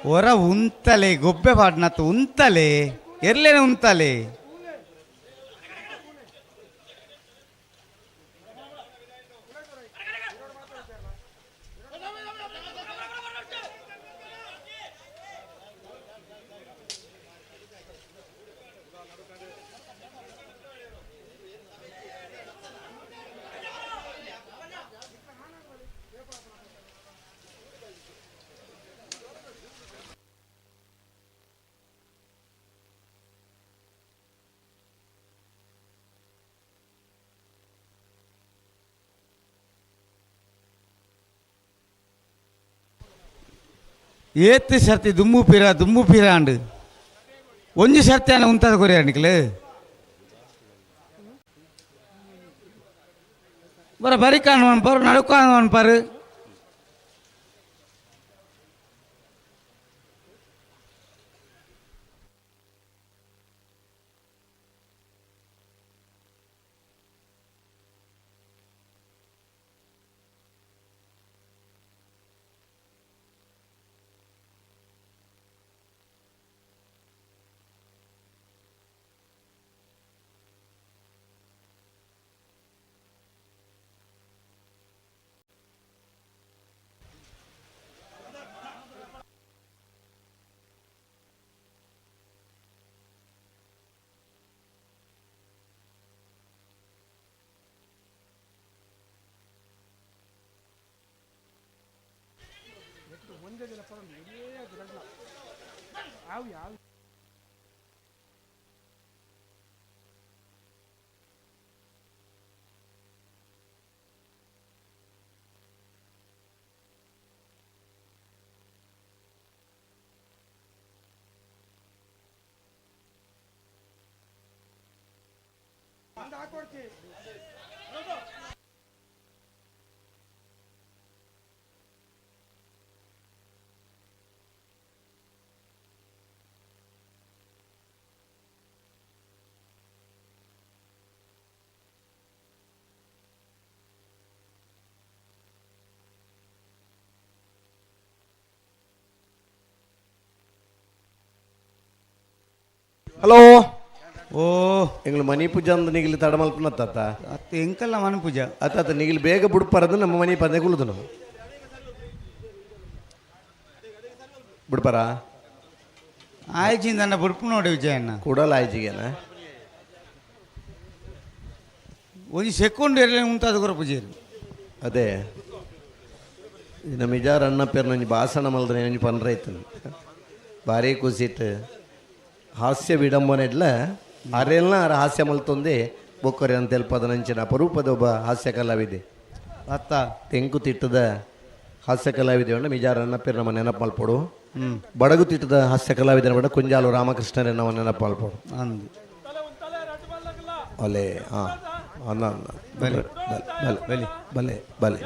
[SPEAKER 1] ಹೊರ ಉಂತಲೆ ಗೊಬ್ಬೆ ಪಾಡ್ನತ್ತು ಉಂತಲೆ ಎರ್ಲೇನೆ ಉಂತಲೆ. ಏತ್ ಸರ್ತಿ ದುಮ್ಮು ಪೀರ ದುಮ್ಮು ಪೀರ ಅಂಡು ಒಂಜಿ ಸರ್ತಿ ಅನ್ನ ಉಂತಾದ ಕೊರಿಯ ನಿಕ್ಲು ಬರ ಬರಿ ಕಾಣುವನ್ ಪಾರು ನಡು ಕಾಣುವನ್ ಪಾರು.
[SPEAKER 2] ಹಲೋ.
[SPEAKER 1] ಓ.
[SPEAKER 3] ಎಂಗ್ಳು ಮನಿ ಪೂಜೆ ಅಂದ ನಿಗಿಲಿ ತಡಮಲ್ಪನ ತಾತ.
[SPEAKER 1] ಅತ್ತೆ ಎಂಕಲ್ಲ ಮನೆ ಪೂಜೆ.
[SPEAKER 3] ಅತ್ತ ಅತ್ತ ನಿಗಿಲಿ ಬೇಗ ಬುಡ್ಪಾರದು ನಮ್ಮ ಮನಿ ಪಂದೆ ಕುಳ್ದು ನಾವು ಬಿಡ್ಪಾರ.
[SPEAKER 1] ಆಯ್ಚಿಂದ ಬುಡ್ಪು ನೋಡಿ ವಿಜಯಣ್ಣ.
[SPEAKER 3] ಕೂಡಲ ಆಯ್ಜಿಗೇನ.
[SPEAKER 1] ಒಂಜಿ ಸೆಕೆಂಡ್ ಇರಲಿ ಉಂತಾದ ಕೊರ ಪೂಜೆ.
[SPEAKER 3] ಅದೇ ನಮ್ಮ ಇಜಾರ್ ಅಣ್ಣ ಪೇರು ನಂಜಿ ಭಾಷಣ ಮಲ್ದ್ರೆ ನಂಜಿ ಪನ್ರೈತನು ಭಾರಿ ಖುಷಿಟ್ಟು ಹಾಸ್ಯ ವಿಡಂಬನೆ ಇಡ್ಲ ಅರೆಲ್ಲ ಅರ ಹಾಸ್ಯ ಮಲ್ತೊಂದೆ ಬೊಕ್ಕರೆ ಅಂತ ತೆಲ್ಪದ ನಂಚಿನ ಅಪರೂಪದ ಒಬ್ಬ ಹಾಸ್ಯ ಕಲಾವಿದೆ.
[SPEAKER 1] ಅತ್ತ.
[SPEAKER 3] ತೆಂಕು ತಿಟ್ಟದ ಹಾಸ್ಯ ಕಲಾವಿದೆ ಉಂಡ ಮಿಜಾರ್ ಅಣ್ಣ ಪೇರು ನಮ್ಮ ನೆನಪು ಮಲ್ಪೊಡು.
[SPEAKER 1] ಹ್ಞೂ.
[SPEAKER 3] ಬಡಗು ತಿಟ್ಟದ ಹಾಸ್ಯ ಕಲಾವಿದನ ಬಡ ಕುಂಜಾಲು ರಾಮಕೃಷ್ಣರೇ ನಮ್ಮ ನೆನಪು ಮಲ್ಪೊಡು.
[SPEAKER 1] ಅಂದು.
[SPEAKER 3] ಒಲೆ ಹಾಂ ಅನ್ನ ಅನ್ನ.
[SPEAKER 1] ಬಲೆ.
[SPEAKER 3] ಬಲೆ ಬಲೆ ಬಲೆ ಬಲೆ.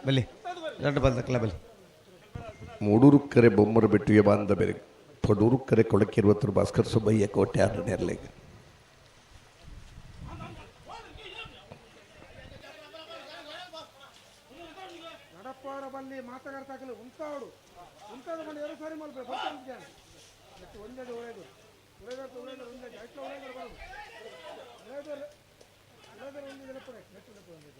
[SPEAKER 1] ಬಲಿ ಎರಡು ಬಲ್ದಕ್ಕಲ್ಲ ಬಲಿ.
[SPEAKER 3] ಮೂಡೂರು ಕರೆ ಬೊಮ್ಮರ ಬೆಟ್ಟಿಗೆ ಬಾಂಧ ಬೇರೆ ಪಡೂರು ಕರೆ ಕೊಳಕಿರುವತ್ತರು ಭಾಸ್ಕರ್ ಸುಬ್ಬಯ್ಯ ಕೋಟೆ ಆರನೇರ್ಲೆಗ್.
[SPEAKER 4] ನಡಪ್ಪಾರ ಬಲ್ಲಿ ಮಾತಗಾರ್ತಾಕಲು ಉಂತಾವಡು ಉಂತಾದ ಬಂದು ಎರಡು ಸಾರಿ ಮಲ್ಪೆ ಬರ್ತಾನೆ ನೆಟ್ಟು ಒಂದೆಡೆ ಒಳ್ಳೆಯದು ಉಳೇದಾರ್ಥ ಉಳೇದಾರ ಒಂದೇ ಐಟ್ಲ ಉಳೇದಾರ ಬಾಬು ಉಳೇದಾರ ಉಳೇದಾರ ಒಂದು ನೆನಪು ನೆಟ್ಟು ನೆನಪು ಒಂದೇ.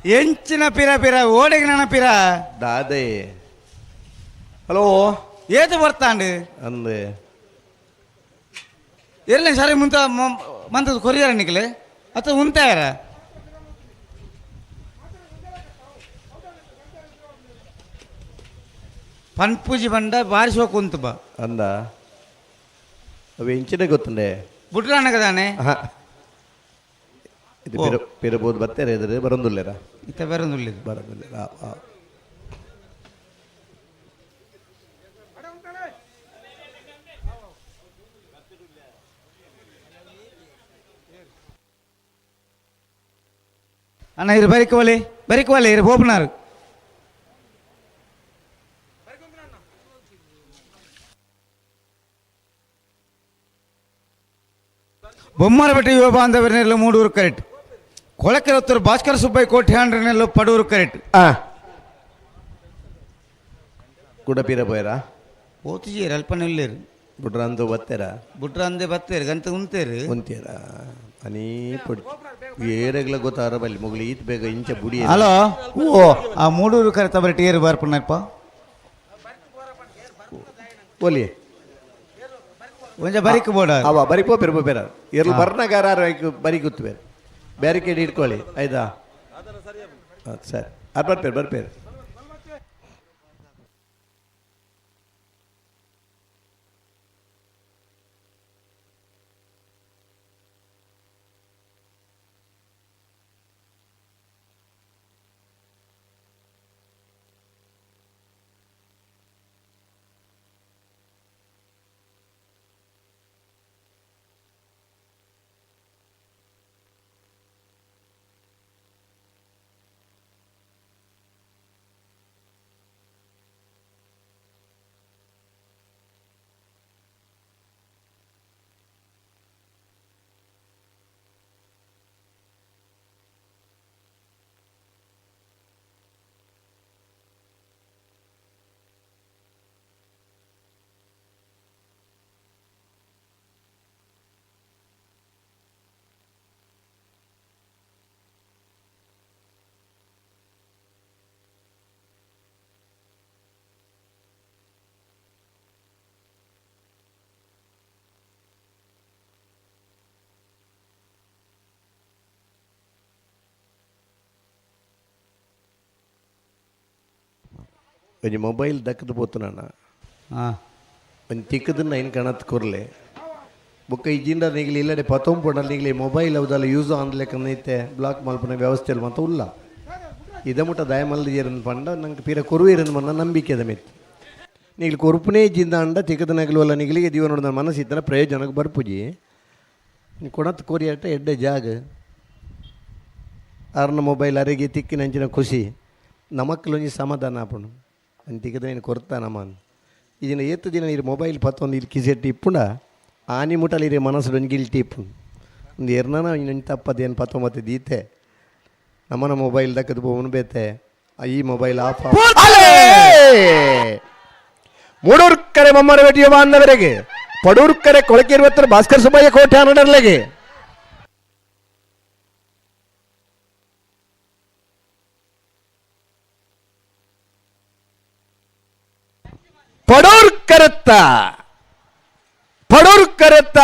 [SPEAKER 1] ಎಂಚಿನ ಪಿರ ಪಿರ ಓಡೆಗೆ ನನ್ನ ಪಿರ.
[SPEAKER 3] ದಾದೆ ಹಲೋ.
[SPEAKER 1] ಏತು ಬರ್ತಾಂಡು.
[SPEAKER 3] ಅಂದೆ.
[SPEAKER 1] ಎಲ್ಲ ಸರಿ ಮುಂತ ಮಂತದ ಕೊರಿಯರ್ ನಿಕ್ಲೆ ಅಥವಾ ಉಂತಾಯರ. ಪನ್ಪೂಜಿ ಬಂಡ ಬಾರಿಸುವ ಕುಂತು ಬಾ.
[SPEAKER 3] ಅಂದ ಅವು ಎಂಚಿನ ಗೊತ್ತುಂಡೆ.
[SPEAKER 1] ಬುಡ್ರಾನಗದಾನೆ
[SPEAKER 3] ಇದು ಪಿರ ಪಿರಬೋದು ಬತ್ತೇರೆ ಎದುರು ಬರಂದುಲ್ಲೇರ
[SPEAKER 1] ಇತ್ತ ಬೇರೊಂದುಳ್ಳಿದು
[SPEAKER 3] ಬರಂದುಲ್ಲೇರ.
[SPEAKER 1] ಅಣ್ಣ ಇರು ಬರಿಕವಲಿ ಬರಿಕವಲಿ ಇರು ಬೋಪನಾರು. ಬೊಮ್ಮರಪೇಟೆ ಯುವ ಬಾಂಧವರನೆಲ್ಲ ಮೂಡೂರು ಕರೆಕ್ಟ್. ಕೊಳಕೆರತ್ತೂರು ಭಾಸ್ಕರ ಸುಬ್ಬಯ್ಯ ಕೋಟ್ಯಾಂಡ್ರನೆಲ್ಲ ಪಡೂರು ಕರೆಕ್ಟ್.
[SPEAKER 3] ಕುಡ ಪೀರ ಪೋಯರಾ?
[SPEAKER 1] ಓತಿಜೀರು ಅಲ್ಪನ ಇಲ್ಲೇರು.
[SPEAKER 3] ಬುಡ್ರಂದು ಬತ್ತೇರ?
[SPEAKER 1] ಬುಟ್ರ ಅಂದೆ ಬತ್ತೇರು ಗಂತ ಉಂತೇರು.
[SPEAKER 3] ಉಂತೇರ ಅನೀ ಪೊಡಿ ಏರೆಗ್ಲ ಗೊತ್ತಾರ ಬಲ್ಲಿ ಮೊಗಲು ಈತ್ ಬೇಗ ಇಂಚ ಬುಡಿ.
[SPEAKER 1] ಹಲೋ, ಓ ಆ ಮೂಡೂರು ಕರೆತ ಬರೀ ಟೇರು ಬರ್ಪಣ್ಣಪ್ಪ.
[SPEAKER 3] ಒಲಿ.
[SPEAKER 1] ಒಂಜ ಬರಿಕ್ ಬೋಡ.
[SPEAKER 3] ಅವ ಬರಿ ಪೋಪೇರು ಪೋಪೇರ ಎರ್ಲು ಬರ್ನಗಾರ ಬರಿ ಕೂತು ಬೇರೆ ಬ್ಯಾರಿಕೇಡ್ ಇಟ್ಕೊಳ್ಳಿ ಆಯ್ತಾ? ಸರಿ, ಅದು ಬರ್ಪೇರು ಬರ್ಪೇರು. ಒಂಜಿ ಮೊಬೈಲ್ ದಕ್ಕದ ಪೋತು ನಾನು. ಒಂಜಿ ತಿಕ್ಕದನ್ನ ಐನ್ ಕಣತ್ ಕೊರ್ಲೆ ಬೊಕ್ಕ ಇಜ್ಜಿಂಡ ನಿಗ್ಲಿ ಇಲ್ಲಡೆ ಪತೊಂಪೊಂಡ ನಿಗ್ಲಿ ಮೊಬೈಲ್ ಅವದಲ್ಲ ಯೂಸ್ ಆನ್ಲೆಕ್ಕನೈತೆ ಬ್ಲಾಕ್ ಮಲ್ಪುನ ವ್ಯವಸ್ಥೆ ಮಾತ ಉಲ್ಲ. ಇದ ಮುಟ್ಟ ದಯಮಲ್ದಿಜೆರನ್ ಪಂಡ ನಂಗೆ ಪೀರ ಕೊರುವಿರನ್ ಮನ್ನ ನಂಬಿಕೆದ ಮಿತ್ ನಿಗ್ಲಿ ಕೊರುಪುನೇ ಇಜ್ಜಿಂದ ಅಂಡ ತಿಕ್ಕದ ನಗಲು ಅಲ್ಲ ನಿಗ್ಲಿಗೆ ಜೀವನ ನೋಡಿದ ಮನಸ್ಸಿತ್ತನ ಪ್ರಯೋಜನಕ್ಕೆ ಬರ್ಪುಜಿ. ಕೊಣತ್ ಕೊರಿಯಾಟ ಎಡ್ಡೆ ಜಾಗ ಆರ್ನ ಮೊಬೈಲ್ ಅರೆಗೆ ತಿಕ್ಕಿನಂಚಿನ ಖುಷಿ ನಮಕ್ಕಲೊಂಜಿ ಸಮಾಧಾನ ಆಪುಂಡು. ಅಂತಿಕದ ನೀನು ಕೊರ್ತಾ ನಮನ್ ಇದನ್ನ ಏತ್ ದಿನ ಇರು ಮೊಬೈಲ್ ಪತ್ತೊಂದು ಇಲ್ಲಿ ಕಿಸೆಟ್ ಇಪ್ಪುಂಡ ಆನಿ ಮುಟಲಿ ಇರೆ ಮನಸ್ಸು ಒಂಜಿ ಗಿಲ್ಟಿ ಇಪ್ಪುಂಡು. ಒಂದು ಎರ್ನನ ಇನ್ನೊಂದು ತಪ್ಪದೇನು ಪತ್ತೊಂಬತ್ತು ದೀತೆ ನಮ್ಮನ ಮೊಬೈಲ್ ದಕ್ಕದ ಪೋವನು ಬೇತೆ ಈ ಮೊಬೈಲ್ ಆಫ್. ಮೂಡೂರ್ಕರೆ ಬೊಮ್ಮರ ಬಾಂಧವರಿಗೆ ಪಡೂರ್ಕರೆ ಕೊಳಕಿರುವತ್ತರ ಭಾಸ್ಕರ್ ಸುಬ್ಬಯ್ಯ ಕೋಟೆ ಅನ್ನಡರ್ಲೆಗೆ. ಪಡೂರ್ ಕರೆತ್ತ ಪಡೂರ್ ಕರೆತ್ತ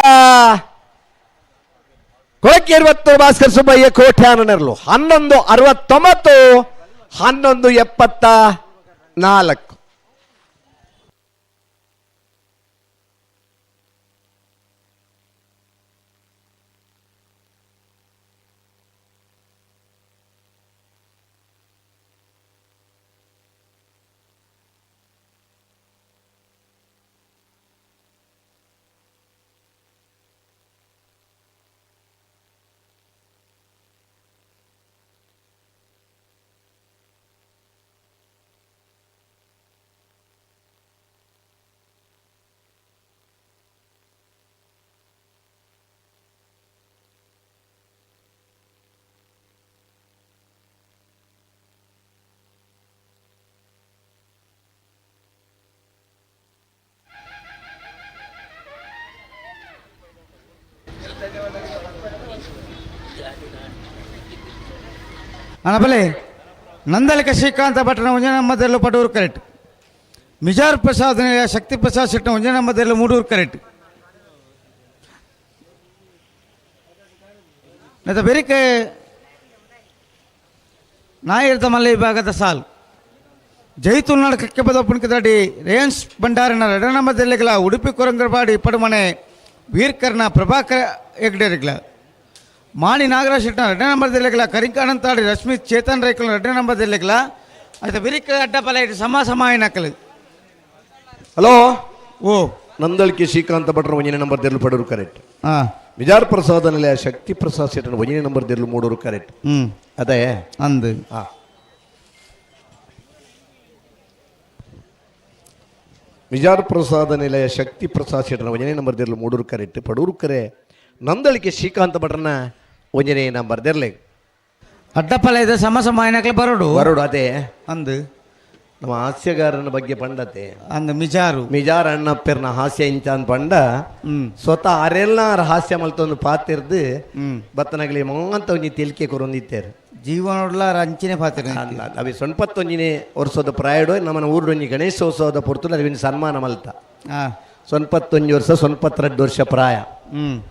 [SPEAKER 3] ಕೊಳಕಿರುವತ್ತು ಭಾಸ್ಕರ್ ಸುಬ್ಬಯ್ಯ ಕೋಟ್ಯಾನರ್ಲು 11:69 11:74.
[SPEAKER 1] ಅಣಬಲೆ ನಂದಲಿಕ ಶ್ರೀಕಾಂತ ಭಟ್ಟನ ಒಂಜನಮ್ಮದಲ್ಲೂ ಪಡೂರು ಕರೆಕ್ಟ್. ಮಿಜಾರ್ ಪ್ರಸಾದ್ ಶಕ್ತಿ ಪ್ರಸಾದ್ ಶೆಟ್ಟ ಒಂಜನಮ್ಮದಲ್ಲೂ ಮೂಡೂರು ಕರೆಕ್ಟ್. ಮತ್ತು ಬೆರಿಕೆ ನಾಯಿರ್ದ ಮಲ್ಲೆ ವಿಭಾಗದ ಸಾಲು ಜೈತುಲ್ನಾಡ್ ಕಕ್ಕೆಪದ ಪುಣ್ಕದಡಿ ರೇನ್ಸ್ ಭಂಡಾರನ ಎರಡನಮ್ಮದಲ್ಲಿಗಳ ಉಡುಪಿ ಕೊರಂಗರಪಾಡಿ ಪಡುಮನೆ ವೀರ್ಕರ್ಣ ಪ್ರಭಾಕರ ಹೆಗ್ಡೆರಿಗ್ಲ ಮಾಣಿ ನಾಗರಾಜ್ ಶೆಟ್ಟನ ಎರಡನೇ ನಂಬರ್ ದಿಲ್ಲೆಗ್ಲ ಕರಿಂಕಾನಂತಾಡಿ ರಶ್ಮಿ ಚೇತನ್ ರೈಕಲ್ ಎರಡನೇ ನಂಬರ್ ದಿಲ್ಲೆಗ್ಲ ಆಯ್ತು ಬಿರಿಕ ಅಡ್ಡಪಲ ಇಟ್ಟು ಸಮ ಸಮ ನಕಲು.
[SPEAKER 3] ಹಲೋ.
[SPEAKER 1] ಓ.
[SPEAKER 3] ನಂದಳಿಕೆ ಶ್ರೀಕಾಂತ ಭಟ್ರ ಒಂಜನೇ ನಂಬರ್ ದೆರ್ಲು ಪಡೂರು ಕರೆಕ್ಟ್.
[SPEAKER 1] ಹಾಂ.
[SPEAKER 3] ವಿಜಾರ್ ಪ್ರಸಾದ ನಿಲಯ ಶಕ್ತಿ ಪ್ರಸಾದ್ ಶೆಟ್ಟನ ಒಂಜನೇ ನಂಬರ್ ದೆರ್ಲು ಮೂಡೂರು ಕರೆಕ್ಟ್.
[SPEAKER 1] ಹ್ಞೂ.
[SPEAKER 3] ಅದೇ.
[SPEAKER 1] ಅಂದು.
[SPEAKER 3] ಹಾ, ವಿಜಾರ್ ಪ್ರಸಾದ ನಿಲಯ ಶಕ್ತಿ ಪ್ರಸಾದ್ ಶೆಟ್ಟನ ಒಂಜನೇ ನಂಬರ್ ದೆರ್ಲು ಮೂಡೂರು ಕರೆಕ್ಟ್. ಪಡೂರು ಕರೆ ನಂದಳಿಕೆ ಶ್ರೀಕಾಂತ ಭಟ್ರನ ಒಂಜನೇ ನಂಬರ್ ದೆರ್ಲೆ.
[SPEAKER 1] ಅಡ್ಡಪಲ ಇದೆ ಸಮ ಸಮ ನಕಲು ಬರೋಡು.
[SPEAKER 3] ಬರೋಡು ಅದೇ.
[SPEAKER 1] ಅಂದು.
[SPEAKER 3] ನಮ್ಮ ಹಾಸ್ಯಗಾರನ ಬಗ್ಗೆ ಪಂಡತೆ.
[SPEAKER 1] ಅಂದು ಮಿಜಾರು.
[SPEAKER 3] ಮಿಜಾರ್ ಅಣ್ಣಪ್ಪರ್ನ ಹಾಸ್ಯ ಇಂಚ ಅಂತ ಪಂಡ.
[SPEAKER 1] ಹ್ಞೂ.
[SPEAKER 3] ಸ್ವತಃ ಅರೆಲ್ಲಾರ ಹಾಸ್ಯ ಮಲ್ತೊಂದು ಪಾತಿರ್ದು
[SPEAKER 1] ಹ್ಞೂ.
[SPEAKER 3] ಬತ್ತನಗಲಿ ಮಾಂತ ಒಂಜಿ ತೆಲಿಕೆ ಕೊರೊಂದಿತ್ತೇರು.
[SPEAKER 1] ಜೀವನೋಡ್ಲ ಅಂಚಿನೆ ಪಾತ್ರ.
[SPEAKER 3] ಅವಿ ಸೊನ್ಪತ್ತೊಂಜಿನೇ ವರ್ಷದ ಪ್ರಾಯಡು ನಮ್ಮನ ಊರುಡೊಂಜಿ ಗಣೇಶೋತ್ಸವದ ಪೊರ್ತುಡು ಅವಿನ ಸನ್ಮಾನ ಮಲ್ತ.
[SPEAKER 1] ಹಾಂ.
[SPEAKER 3] ಸೊನ್ಪತ್ತೊಂಜಿ ವರ್ಷ, ಸೊನ್ಪತ್ತೆರಡು ವರ್ಷ ಪ್ರಾಯ.
[SPEAKER 1] ಹ್ಞೂ.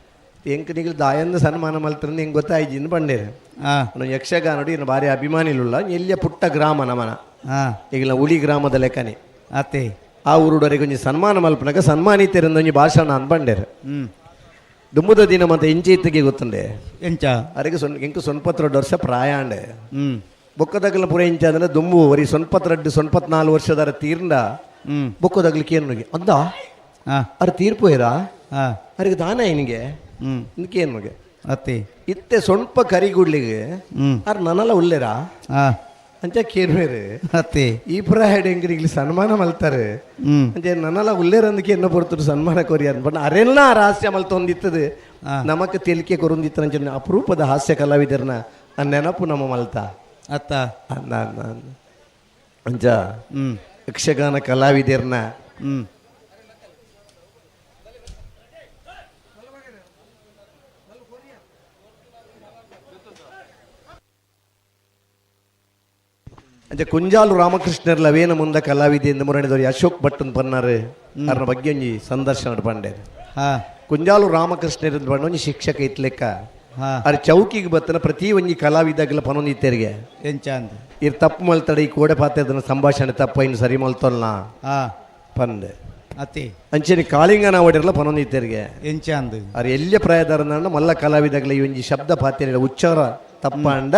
[SPEAKER 3] ಎಂಕ್ ನಿಗಲ್ ದಾಯಂದು ಸನ್ಮಾನ ಮಲ್ತರಂದು ಹೆಂಗೆ ಗೊತ್ತಾಯ್ಜಿಂದು ಪಂಡೇರು.
[SPEAKER 1] ಹಾಂ.
[SPEAKER 3] ನಾನು ಯಕ್ಷಗಾನಡು ಇನ್ನು ಭಾರಿ ಅಭಿಮಾನಿಲುಲ್ಲ. ಎಲ್ಲಿಯ ಪುಟ್ಟ ಗ್ರಾಮ ನಮನ.
[SPEAKER 1] ಹಾಂ.
[SPEAKER 3] ಈಗಿನ ಉಳಿ ಗ್ರಾಮದ ಲೆಕ್ಕನೆ.
[SPEAKER 1] ಅತ್ತೆ.
[SPEAKER 3] ಆ ಊರುಡವರೆಗೆ ಒಂಜಿ ಸನ್ಮಾನ ಮಲ್ಪನಗ ಸನ್ಮಾನಿತರಿಂದ ಒಂಜಿ ಭಾಷಣ ಅನ್ ಪಂಡೇರು.
[SPEAKER 1] ಹ್ಞೂ.
[SPEAKER 3] ದುಮ್ಮದ ದಿನ ಮತ್ತೆ ಇಂಚೆ ಇತ್ತಿಗೆ ಗೊತ್ತುಂಡೆ.
[SPEAKER 1] ಎಂಚ?
[SPEAKER 3] ಅರೆಗೆ ಸೊನ್ ಎಂಕ್ ಸೊನ್ಪತ್ತೆರಡು ವರ್ಷ ಪ್ರಾಯ ಅಂಡೆ.
[SPEAKER 1] ಹ್ಞೂ.
[SPEAKER 3] ಬೊಕ್ಕದಗಲ ಪೂರ ಇಂಚ ಅಂದ್ರೆ ದುಂಬು ವರಿ ಸೊನ್ಪತ್ತೆರಡು ಸೊನ್ಪತ್ನಾಲ್ಕು ವರ್ಷದರ ತೀರ್ಂಡ.
[SPEAKER 1] ಹ್ಞೂ.
[SPEAKER 3] ಬೊಕ್ಕದಗ್ಲಿಕ್ಕೆ ಏನು ಅಂದ?
[SPEAKER 1] ಹಾಂ.
[SPEAKER 3] ಅರೆ ತೀರ್ಪು ಇರಾ.
[SPEAKER 1] ಹಾಂ.
[SPEAKER 3] ಅರಿಗೆ ದಾನ ನಿನಗೆ.
[SPEAKER 1] ಹ್ಞೂ.
[SPEAKER 3] ಇದಕ್ಕೆ
[SPEAKER 1] ಅತ್ತೆ.
[SPEAKER 3] ಇತ್ತೆ ಸೊನ್ಪ ಕರಿಗುಡ್ಲಿಗೆ.
[SPEAKER 1] ಹ್ಞೂ.
[SPEAKER 3] ಅರ್ ನನಲ ಉಲ್ಲೇರಾ.
[SPEAKER 1] ಹಾಂ.
[SPEAKER 3] ಅಂಚ ಕೇರ್ಮೇರು.
[SPEAKER 1] ಅತ್ತೆ.
[SPEAKER 3] ಈ ಪ್ರಾಯಡ್ ಎಂಕರಿಗೆ ಸನ್ಮಾನ ಮಲ್ತಾರೆ.
[SPEAKER 1] ಹ್ಞೂ.
[SPEAKER 3] ಅಂಚೆ ನನಲ ಉಲ್ಲೇರಂದಕ್ಕೆ ಎನ್ನ ಪೊರ್ತುಡು ಸನ್ಮಾನ ಕೊರಿಯರ್ ಬಟ್ ಅರೆಲ್ಲ ರಹಸ್ಯ ಮಲ್ತೊಂದಿತ್ತದು.
[SPEAKER 1] ಆ.
[SPEAKER 3] ನಮಕ್ ತೆಲಿಕೆ ಕೊರೊಂದಿತ್ತು ಅಂಚನೆ ಅಪರೂಪದ ಹಾಸ್ಯ ಕಲಾವಿದರನ್ನ ಆ ನೆನಪು ನಮ್ಮ ಮಲ್ತ.
[SPEAKER 1] ಅತ್ತ.
[SPEAKER 3] ಅಂದ ಅಂದ ಅಂದ. ಅಂಚ
[SPEAKER 1] ಹ್ಞೂ.
[SPEAKER 3] ಯಕ್ಷಗಾನ ಕಲಾವಿದರನ್ನ.
[SPEAKER 1] ಹ್ಞೂ.
[SPEAKER 3] ಅಂಚೆ ಕುಂಜಾಲು ರಾಮಕೃಷ್ಣರ್ ಲವೇನ ಮುಂದ ಕಲಾವಿದೆ ಎಂದು ಮುರಣಿದವರು ಅಶೋಕ್ ಭಟ್ ಅಂತ ಬನ್ನಾರು. ಅವರ ಬಗ್ಗೆ ಒಂಜಿ ಸಂದರ್ಶನ ಪಂಡೆ.
[SPEAKER 1] ಹಾಂ.
[SPEAKER 3] ಕುಂಜಾಲು ರಾಮಕೃಷ್ಣರ್ ಅಂತ ಬಣ್ಣ ಒಂಜಿ ಶಿಕ್ಷಕ ಇತ್ಲೆಕ್ಕ.
[SPEAKER 1] ಹಾಂ.
[SPEAKER 3] ಅರ್ ಚೌಕಿಗೆ ಬತ್ತನ ಪ್ರತಿ ಒಂಜಿ ಕಲಾವಿದಾಗಲ ಪನೊಂದಿತ್ತೇರಿಗೆ.
[SPEAKER 1] ಎಂಚ ಅಂದ್?
[SPEAKER 3] ಇರ್ ತಪ್ಪು ಮಲ್ತಡ, ಈ ಕೋಡೆ ಪಾತ್ರದ ಸಂಭಾಷಣೆ ತಪ್ಪ, ಇನ್ನು ಸರಿ ಮಲ್ತೊಲ್ಲ
[SPEAKER 1] ಹಾಂ.
[SPEAKER 3] ಪಂದೆ.
[SPEAKER 1] ಅತ್ತೆ.
[SPEAKER 3] ಅಂಚೆನೆ ಕಾಳಿಂಗನ ಒಡಿರಲ ಪನೊಂದಿತ್ತೇರಿಗೆ.
[SPEAKER 1] ಎಂಚ ಅಂದ್?
[SPEAKER 3] ಅರ್ ಎಲ್ಲಿಯ ಪ್ರಾಯದಾರನ ಮಲ್ಲ ಕಲಾವಿದಾಗಲ ಈ ಒಂಜಿ ಶಬ್ದ ಪಾತ್ರೆ ಉಚ್ಚಾರ ತಪ್ಪ ಅಂಡ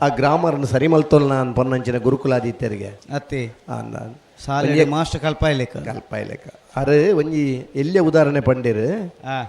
[SPEAKER 3] ಆ ಗ್ರಾಮರ್ನ ಸರಿ ಮಲ್ತೊಲ್ಲ ಅನ್ ಪನ್ನಂಚಿನ ಗುರುಕುಲಾದಿತ್ಯರಿಗೆ.
[SPEAKER 1] ಅತ್ತೆ.
[SPEAKER 3] ಅಂದ.
[SPEAKER 1] ಸಾಲೆ ಮಾಸ್ಟರ್ ಕಲ್ಪ ಲೆಕ್ಕ.
[SPEAKER 3] ಕಲ್ಪ ಲೆಕ್ಕ. ಅರೆ ಒಂಜಿ ಎಲ್ಲಿಯ ಉದಾಹರಣೆ ಪಂಡೇರು.
[SPEAKER 1] ಹಾಂ.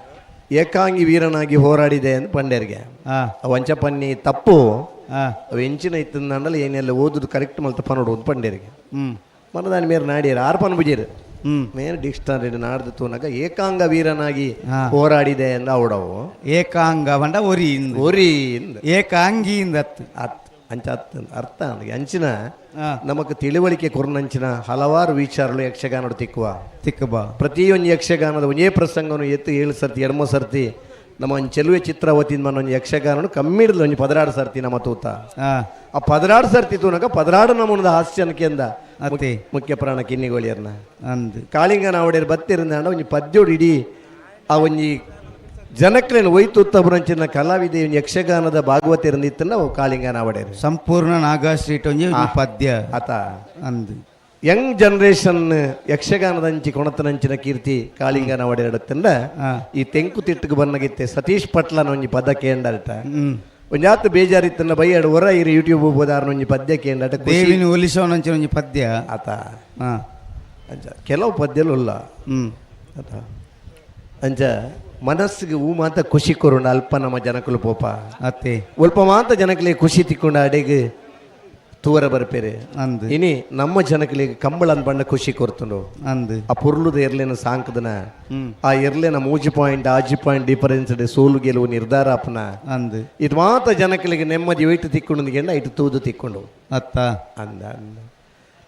[SPEAKER 3] ಏಕಾಂಗಿ ವೀರನಾಗಿ ಹೋರಾಡಿದೆ ಅಂತ ಪಂಡೇರಿಗೆ.
[SPEAKER 1] ಹಾಂ.
[SPEAKER 3] ಅವು ಅಂಚಪನ್ನಿ ತಪ್ಪು.
[SPEAKER 1] ಹಾಂ.
[SPEAKER 3] ಅವು ಎಂಚಿನ ಇತ್ತಂದಂಡಲ ಏನೆಲ್ಲ ಓದುದು ಕರೆಕ್ಟ್ ಮಲ್ತ ಪನೋಡು ಒಂದು ಪಂಡೇರಿಗೆ.
[SPEAKER 1] ಹ್ಞೂ.
[SPEAKER 3] ಮನದಾನಿ ಮೇರೆ ನಾಡಿಯರು ಆರು ಪನ್ ಬುಜೇರು.
[SPEAKER 1] ಹ್ಞೂ.
[SPEAKER 3] ಮೇರೆ ಡಿಕ್ಷನರಿ ನಾಡ್ದು ತೂನಗ ಏಕಾಂಗ ವೀರನಾಗಿ
[SPEAKER 1] ಹಾ.
[SPEAKER 3] ಹೋರಾಡಿದೆ ಅಂದ ಅವಡವು.
[SPEAKER 1] ಏಕಾಂಗ ಬಂಡ ಒರಿ ಇಂದ್.
[SPEAKER 3] ಒರಿ ಇಂದ್.
[SPEAKER 1] ಏಕಾಂಗಿ ಇಂದ ಅತ್ತು.
[SPEAKER 3] ಅತ್ ಅಂಚ ಅತ್ ಅರ್ಥ ಅಂದ್ ಅಂಚಿನ.
[SPEAKER 1] ಹಾಂ.
[SPEAKER 3] ನಮಕ್ ತಿಳುವಳಿಕೆ ಕೊರ್ನಂಚಿನ ಹಲವಾರು ವಿಚಾರಗಳು ಯಕ್ಷಗಾನಡು ತಿಕ್ಕುವ.
[SPEAKER 1] ತಿಕ್ಕ ಬಾ.
[SPEAKER 3] ಪ್ರತಿಯೊಂದು ಯಕ್ಷಗಾನದ ಒಂದೇ ಪ್ರಸಂಗವನ್ನು ಎತ್ತು ಏಳು ಸರ್ತಿ ಎಡ್ಮ ಸರ್ತಿ ನಮ್ಮ ಒಂದು ಚೆಲುವೆ ಚಿತ್ರಾವತಿಯಿಂದ ಒಂದು ಯಕ್ಷಗಾನನು ಕಮ್ಮಿ ಹಿಡಿದು ಒಂಜಿ ಪದರಾಡು ಸರ್ತಿ ನಮ್ಮ ತೂತ.
[SPEAKER 1] ಹಾಂ.
[SPEAKER 3] ಆ ಪದರಾಡು ಸರ್ತಿ ತೂನಕ ಪದರಾಡು ನಮೂನದ ಹಾಸ್ಯನಕೆಂದ.
[SPEAKER 1] ಅತ್ತೆ.
[SPEAKER 3] ಮುಖ್ಯ ಪ್ರಾಣ ಕಿನ್ನಿಗೋಳಿಯರ್ನ.
[SPEAKER 1] ಅಂದ್.
[SPEAKER 3] ಕಾಳಿಂಗನ ಅವಡೆಯರ್ ಬತ್ತಿರಂದ ಒಂಜಿ ಪದ್ಯೋಡು ಇಡೀ ಆ ಒಂಜಿ ಜನಕ್ಲೇನು ಒಯ್ತುತ್ತಬರಂಚಿನ ಕಲಾವಿದೆ ಒಂಜಿ ಯಕ್ಷಗಾನದ ಭಾಗವತಿರಂದಿತ್ತನ್ನ ಅವು ಕಾಳಿಂಗನ ಅವಡೆಯರು.
[SPEAKER 1] ಸಂಪೂರ್ಣ ನಾಗಾ ಸ್ಟ್ರೀಟ್ ಒಂಜಿ ಒಂಜಿ ಪದ್ಯ.
[SPEAKER 3] ಆತ.
[SPEAKER 1] ಅಂದ್.
[SPEAKER 3] ಯಂಗ್ ಜನರೇಷನ್ ಯಕ್ಷಗಾನದಂಚಿ ಕೊಣತನಂಚಿನ ಕೀರ್ತಿ ಕಾಳಿಂಗನ ಒಡೆಯಡತ್ತಂದ.
[SPEAKER 1] ಹಾ.
[SPEAKER 3] ಈ ತೆಂಕು ತಿಟ್ಟುకు ಬನ್ನಗಿತ್ತೆ ಸತೀಶ್ ಪಟ್ಲನ ಒಂಜಿ ಪದ ಕೇಂಡಾಟ.
[SPEAKER 1] ಹ್ಞೂ.
[SPEAKER 3] ಒಂಜಾತ್ ಬೇಜಾರಿತ್ತನ್ನ ಬೈಯಾಡು ಹೊರ ಇರು ಯೂಟ್ಯೂಬ್ ಬೋದಾರನ ಒಂಜಿ ಪದ್ಯ ಕೇಂಡಾಟ ಖುಷಿ.
[SPEAKER 1] ದೇವಿನ ಒಲಿಸೋನಂಚಿನ ಒಂಜಿ ಪದ್ಯ.
[SPEAKER 3] ಆತ.
[SPEAKER 1] ಹಾಂ.
[SPEAKER 3] ಅಂಚ ಕೆಲವು ಪದ್ಯಲು ಉಲ್ಲ.
[SPEAKER 1] ಹ್ಞೂ.
[SPEAKER 3] ಆತ ಅಂಚ ಮನಸ್ಸಿಗೆ ಹೂ ಮಾತ ಖುಷಿ ಕೊರುಂಡ ಅಲ್ಪ ನಮ್ಮ ಜನಕುಲು ಪೋಪ.
[SPEAKER 1] ಅತ್ತೆ.
[SPEAKER 3] ಒಲ್ಪ ಮಾತ ಜನಕಲಿ ಖುಷಿ ತಿಕ್ಕೊಂಡ ಅಡೆಗೆ ತೂವರ ಬರ್ಪೇರೆ.
[SPEAKER 1] ಅಂದ್.
[SPEAKER 3] ಇನಿ ನಮ್ಮ ಜನಕಲಿಗೆ ಕಂಬಳ ಅಂದ್ ಬಣ್ಣ ಖುಷಿ ಕೊರ್ತುಂಡು.
[SPEAKER 1] ಅಂದ್.
[SPEAKER 3] ಆ ಪೊರ್ಲುದ ಎರ್ಲೆನ ಸಾಂಕದನ.
[SPEAKER 1] ಹ್ಞೂ.
[SPEAKER 3] ಆ ಎರ್ಲೆನ ಮೂಜಿ ಪಾಯಿಂಟ್ ಆಜಿ ಪಾಯಿಂಟ್ ಡಿಫರೆನ್ಸ್ ಸೋಲು ಗೆಲುವು ನಿರ್ಧಾರ ಅಪ್ಪನ.
[SPEAKER 1] ಅಂದ್.
[SPEAKER 3] ಇದು ಮಾತ ಜನಕಲಿಗೆ ನೆಮ್ಮದಿ ಒಯ್ತು ತಿಕ್ಕೊಂಡು ಗೆಂಡ ಇಟ್ಟು ತೂದು ತಿಕ್ಕೊಂಡು.
[SPEAKER 1] ಅತ್ತ.
[SPEAKER 3] ಅಂದ ಅಂದ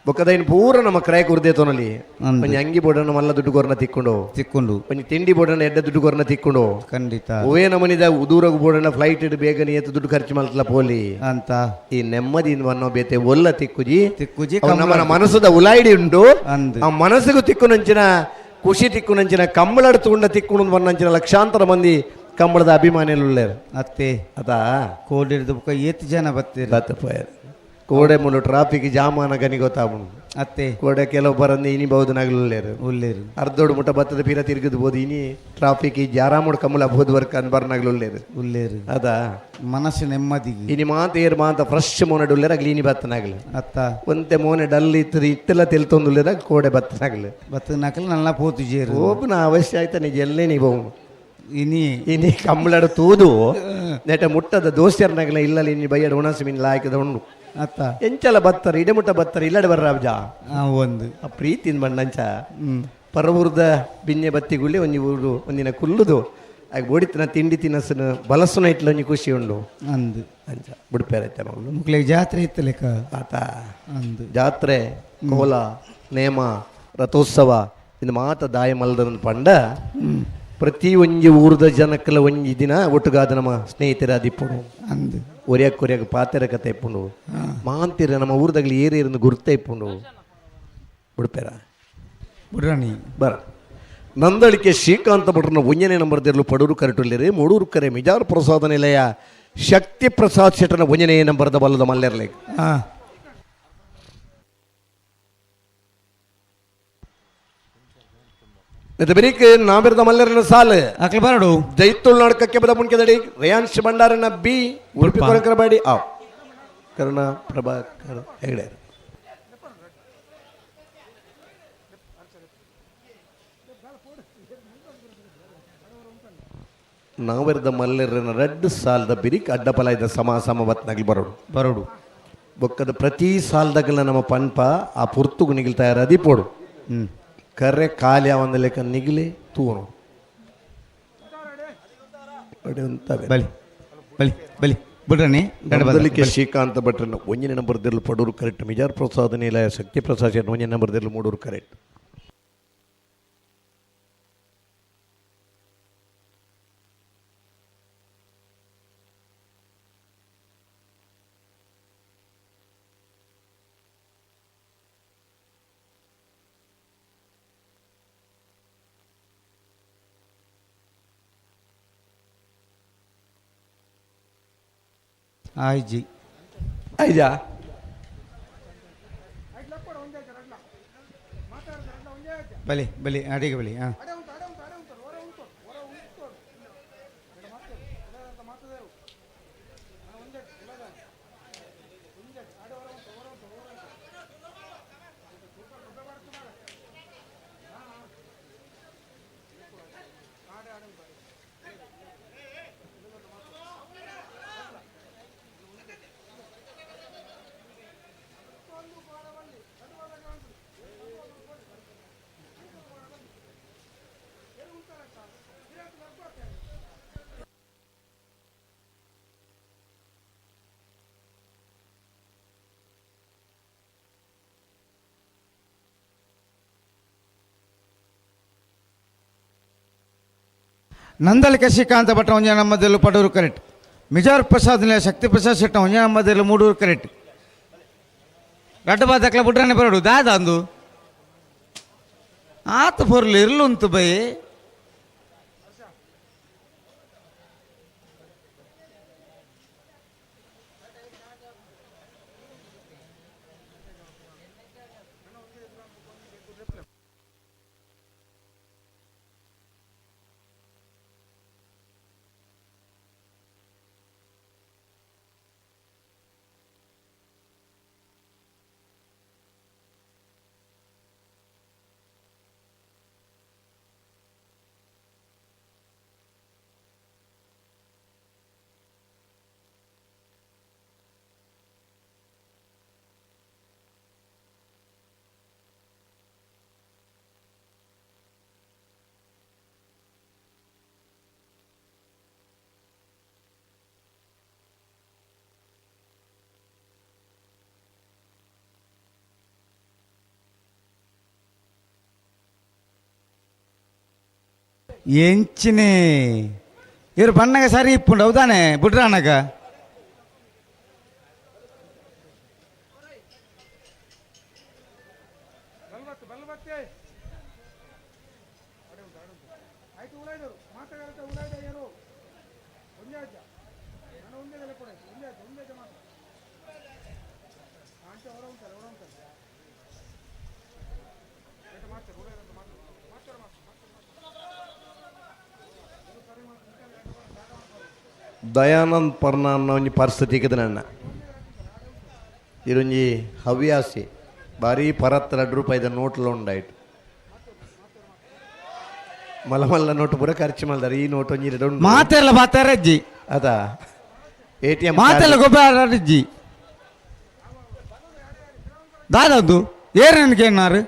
[SPEAKER 3] ಬೊಕ್ಕದೈನ್ ಪೂರ ನಮ್ಮ ಕ್ರಯ ಕುರ್ದೆ ತೋನಲಿ.
[SPEAKER 1] ಅಂದ್.
[SPEAKER 3] ಒಂಜಿ ಅಂಗಿ ಬೋಡನ ಮಲ್ಲ ದುಡ್ಡು ಕೊರ್ನ ತಿಕ್ಕೊಂಡು.
[SPEAKER 1] ತಿಕ್ಕೊಂಡು.
[SPEAKER 3] ಒಂಜಿ ತಿಂಡಿ ಬೋಡನ ಎಡ್ಡ ದುಡ್ಡು ಕೊರ್ನ ತಿಕ್ಕೊಂಡು.
[SPEAKER 1] ಖಂಡಿತ.
[SPEAKER 3] ಓವೇ ನಮನಿದ ದೂರಗ್ ಬೋಡನ ಫ್ಲೈಟ್ ಇಡು ಬೇಗ ಏತು ದುಡ್ಡು ಖರ್ಚು ಮಾಡ್ತಲ ಪೋಲಿ.
[SPEAKER 1] ಅಂತ.
[SPEAKER 3] ಈ ನೆಮ್ಮದಿ ಅನ್ನೋ ಬೇತೆ ಒಲ್ಲ ತಿಕ್ಕುಜಿ.
[SPEAKER 1] ತಿಕ್ಕುಜಿ.
[SPEAKER 3] ಅವು ನಮ್ಮನ ಮನಸ್ಸದ ಉಲಾಯಿಡಿ ಉಂಡು.
[SPEAKER 1] ಅಂದ್.
[SPEAKER 3] ಆ ಮನಸ್ಸಿಗೂ ತಿಕ್ಕುನಂಚಿನ ಖುಷಿ ತಿಕ್ಕುನಂಚಿನ ಕಂಬಳಡ್ ತೂಂಡ ತಿಕ್ಕುಣ ಬನ್ನಂಚಿನ ಲಕ್ಷಾಂತರ ಮಂದಿ ಕಂಬಳದ ಅಭಿಮಾನಿಗಳು.
[SPEAKER 1] ಅತ್ತೆ.
[SPEAKER 3] ಅದಾ.
[SPEAKER 1] ಕೋಡಿಡ್ದು ಬುಕ್ಕ ಏತ್ ಜನ ಬತ್ತೀರ.
[SPEAKER 3] ಬತ್ತ ಪೋಯರ್ ಕೋಡೆ ಮುಲು ಟ್ರಾಫಿಕ್ ಜಾಮ್ ಆನಗ ಗೊತ್ತಾಗುಂಡು.
[SPEAKER 1] ಅತ್ತೆ
[SPEAKER 3] ಕೋಡೆ ಕೆಲವು ಬರಂದು ಇನಿ ಬಹುದು ನಗಲುಲ್ಲೇರು
[SPEAKER 1] ಉಲ್ಲೇರು
[SPEAKER 3] ಅರ್ಧೋಡು ಮುಟ್ಟ ಬತ್ತದ ಪೀರ ತಿರುಗದು ಬೋದು ಇನಿ ಟ್ರಾಫಿಕ್ ಈ ಜಾರಾಮುಡ್ ಕಮಲ ಬೋದು ವರ್ಕ್ ಅನ್ ಬರ್ನಾಗ್ಲುಲ್ಲೇರು
[SPEAKER 1] ಉಲ್ಲೇರು
[SPEAKER 3] ಅದಾ
[SPEAKER 1] ಮನಸ್ಸು ನೆಮ್ಮದಿಗೆ
[SPEAKER 3] ಇನಿ ಮಾತ ಏರ್ ಮಾತ ಫ್ರೆಶ್ ಮೋನೆ ಉಲ್ಲೇರ ಅಗ್ಲಿ ಇನಿ ಬತ್ತನಾಗ್ಲು
[SPEAKER 1] ಅತ್ತ
[SPEAKER 3] ಒಂತೆ ಮೋನೆ ಡಲ್ ಇತ್ತು ಇತ್ತೆಲ್ಲ ತೆಲ್ತೊಂದುಲ್ಲೇರ ಕೋಡೆ ಬತ್ತನಾಗ್ಲು
[SPEAKER 1] ಬತ್ತ ನಕಲು ನಲ್ಲ ಪೋತು ಜೇರು
[SPEAKER 3] ಓಪನ ಅವಶ್ಯ ಆಯ್ತಾನೆ ಎಲ್ಲೇ ನೀವು
[SPEAKER 1] ಇನಿ
[SPEAKER 3] ಇನಿ ಕಂಬಳಡು ತೂದು ನೆಟ ಮುಟ್ಟದ ದೋಸ್ತಿಯರ್ನಾಗಲ ಇಲ್ಲಲ್ಲಿ ಇನಿ ಬೈಯಡ ಉಣಸು ಮಿನ್ ಲಾಯ್ಕದ ಉಂಡು
[SPEAKER 1] ಅತ್ತ
[SPEAKER 3] ಎಂಚಲ ಬತ್ತರ ಇಡೆ ಮುಟ್ಟ ಬತ್ತರ ಇಲ್ಲಡೆ ಬರ್ರ ಅಬ್ಜ
[SPEAKER 1] ಆ, ಒಂದು
[SPEAKER 3] ಆ ಪ್ರೀತಿನ ಬಣ್ಣಂಚ
[SPEAKER 1] ಹ್ಮ್
[SPEAKER 3] ಪರವೂರ್ದ ಬಿನ್ನೆ ಬತ್ತಿಗುಳ್ಳಿ ಒಂಜಿ ಊರು ಒಂದಿನ ಕುಲ್ಲುದು ಆಗ ಬೋಡಿತನ ತಿಂಡಿ ತಿನಸನ ಬಲಸುನ ಇಟ್ಲ ಒಂಜಿ ಖುಷಿ ಉಂಡು
[SPEAKER 1] ಅಂದು
[SPEAKER 3] ಅಂಚ ಬುಡ್ಪೇರೈತೆ ಮಗಳು
[SPEAKER 1] ಮುಕ್ಳಿಗೆ ಜಾತ್ರೆ ಇತ್ತು ಲೆಕ್ಕ
[SPEAKER 3] ಆತ
[SPEAKER 1] ಅಂದು
[SPEAKER 3] ಜಾತ್ರೆ ಕೋಲ ನೇಮ ರಥೋತ್ಸವ ಇದು ಮಾತ ದಾಯ ಮಲ್ದನ ಪಂಡ ಪ್ರತಿ ಒಂಜಿ ಊರದ ಜನಕ್ಕಲ ಒಂಜಿ ದಿನ ಒಟ್ಟುಗಾದ ನಮ್ಮ ಸ್ನೇಹಿತರ ದಿಪ್ಪುಡು
[SPEAKER 1] ಅಂದು
[SPEAKER 3] ಒರಿಯಾಕ ಒರಿಯಾಕ ಪಾತೆರ ಕತೆ ಇಪ್ಪುಂಡು ಮಾಂತಿರ ನಮ್ಮ ಊರ್ದಾಗಲಿ ಏರಿ ಏರಿಂದ ಗುರ್ತ ಇಪ್ಪುಂಡು ಬಿಡ್ಪೇರ
[SPEAKER 1] ಬುಡ್ರಾಣಿ
[SPEAKER 3] ಬರ ನಂದಳಿಕೆ ಶ್ರೀಕಾಂತ ಭಟ್ರನ ಒಂಜನೇ ನಂಬರ್ ದಿರ್ಲು ಪಡೂರು ಕರೆಟುಲ್ಲಿರಿ ಮೂಡೂರು ಕರೆ ಮಿಜಾರ್ ಪ್ರಸಾದ ನಿಲಯ ಶಕ್ತಿ ಪ್ರಸಾದ್ ಶೆಟ್ಟನ ಒಂಜನೇ ನಂಬರ್ದ ಬಲ್ಲದ ಮಲ್ಲೆರ್ಲೆ
[SPEAKER 1] ಹಾ
[SPEAKER 3] ಬೆರೀಕ್ ನಾಬಿರ್ದ ಮಲ್ಲೆರನ ಸಾಲು
[SPEAKER 1] ಅಕ್ಲ ಬರಡು
[SPEAKER 3] ಜೈತುಳ್ ನಾಡಕಕ್ಕೆ ಬದ ಮುನ್ಕೆದಡಿ ರೇಯಾನ್ಶ್ ಭಂಡಾರನ ಬಿ ಉಡುಪಿ ಕೊರಕರಬಾಡಿ ಆ ಕರುಣ ಪ್ರಭಾಕರ್ ಹೆಗಡೆ ನಾವೆರ್ದ ಮಲ್ಲೆರನ ರಡ್ಡು ಸಾಲದ ಬಿರಿಕ್ ಅಡ್ಡಪಲಾಯ್ದ ಸಮ ಸಮ ಬತ್ನಾಗ್ಲಿ ಬರೋಡು
[SPEAKER 1] ಬರಡು
[SPEAKER 3] ಬೊಕ್ಕದ ಪ್ರತಿ ಸಾಲದಾಗಲ ನಮ್ಮ ಪನ್ಪ ಆ ಪುರ್ತುಗು ನಿಗಿಲ್ ತಯಾರಾದಿ ಪೋಡು
[SPEAKER 1] ಹ್ಮ್
[SPEAKER 3] ಕರ್ರೆ ಖಾಲಿ ಒಂದು ಲೆಕ್ಕ ನಿಗಿಲಿ ತೂನು
[SPEAKER 1] ಬಲಿ ಬಲಿ ಬಲಿ ಬುಡ್ರಾಣಿ ಗಡ ಬದ.
[SPEAKER 3] ಮೊದಲಿಗೆ ಶ್ರೀಕಾಂತ ಭಟ್ರನ್ನ ಒಂಜನೇ ನಂಬರ್ ದಿರ್ಲು ಪಡೂರು ಕರೆಕ್ಟ್ ಮಿಜಾರ್ ಪ್ರಸಾದ್ ನಿಲಯ ಶಕ್ತಿ ಪ್ರಸಾದ್ ಶೆಟ್ಟಿ ಒಂಜನೇ ನಂಬರ್ ದಿರ್ಲು ಮೂಡೂರು ಕರೆಕ್ಟ್
[SPEAKER 1] ಆಯ್ಜಿ
[SPEAKER 3] ಐಜಾ
[SPEAKER 1] ಬಲಿ ಬಲಿ ಅಡಿಗೆ ಬಲಿ ಹಾಂ ನಂದಳಿಕೆ ಶ್ರೀಕಾಂತ ಭಟ್ಟ ಒಂಜ ನಮ್ಮದಲ್ಲೂ ಪಡೂರು ಕರೆಕ್ಟ್ ಮಿಜಾರ್ ಪ್ರಸಾದ್ ನಿಲಯ ಶಕ್ತಿ ಪ್ರಸಾದ್ ಶೆಟ್ಟ ಒಂಜ ನಮ್ಮದಲ್ಲೂ ಮೂಡೂರು ಕರೆಕ್ಟ್ ರಡ್ಡ ಬಾದಕ್ಲ ಬುಡ್ರಾಣಿ ಬರಡು ದಾದ ಅಂದು ಆತ ಪೊರ್ಲು ಇರ್ಲುಂತು ಬೈ ಎಂಚಿನೇ ಇವ್ರು ಬಣ್ಣಗ ಸರಿ ಇಪ್ಪುಂಡು ಹೌದಾನೆ ಬುಡ್ರಾಣಗ
[SPEAKER 4] ಬಲ್ವತ್ತು ಬಲ್ವತ್ತೆ ಆಯ್ತು ಉಳಾಯ್ದರು ಮಾತಾಡತ್ತೆ ಉಳಾಯ್ದ ಏನು ಒಂದೇ ಆಯ್ತಾ ನಾನು ಒಂದೇ ಕೊಡ ಒಂದೇ ಆಯ್ತು ಒಂದೇ ಆಯ್ತು ಮಾತ್ರ ಆಂಟಿ ಹೊರ ಉಂಟಲ್ಲ ಹೊರ ಉಂಟಲ್ಲ.
[SPEAKER 3] Dayanand ಪರ್ನ ಅನ್ನೋ ಒಂಜಿ ಪರಿಸ್ಥಿತಿ ನನ್ನ ಇರೊಂಜಿ ಹವ್ಯಾಸಿ ಭಾರಿ ಪರತ್ 2 ರೂಪಾಯಿದ ನೋಟ್ಲ ಉಂಡಾಯ್ತು. ಮಲ್ಲ ಮಲ್ಲ ನೋಟು ಪೂರ ಖರ್ಚು ಮಲ್ದಾರೆ, ಈ ನೋಟು ಒಂಜಿ ಎರಡು ಉಂಡು.
[SPEAKER 1] ಮಾತೆಲ್ಲ ಬಾತಾರ ಅಜ್ಜಿ.
[SPEAKER 3] ಅದ ATM
[SPEAKER 1] ಮಾತೆಲ್ಲ ಗೊಬ್ಬರ ಅಜ್ಜಿ. ದಾದದ್ದು ಏರು ನನಗೆ ಏನಾರು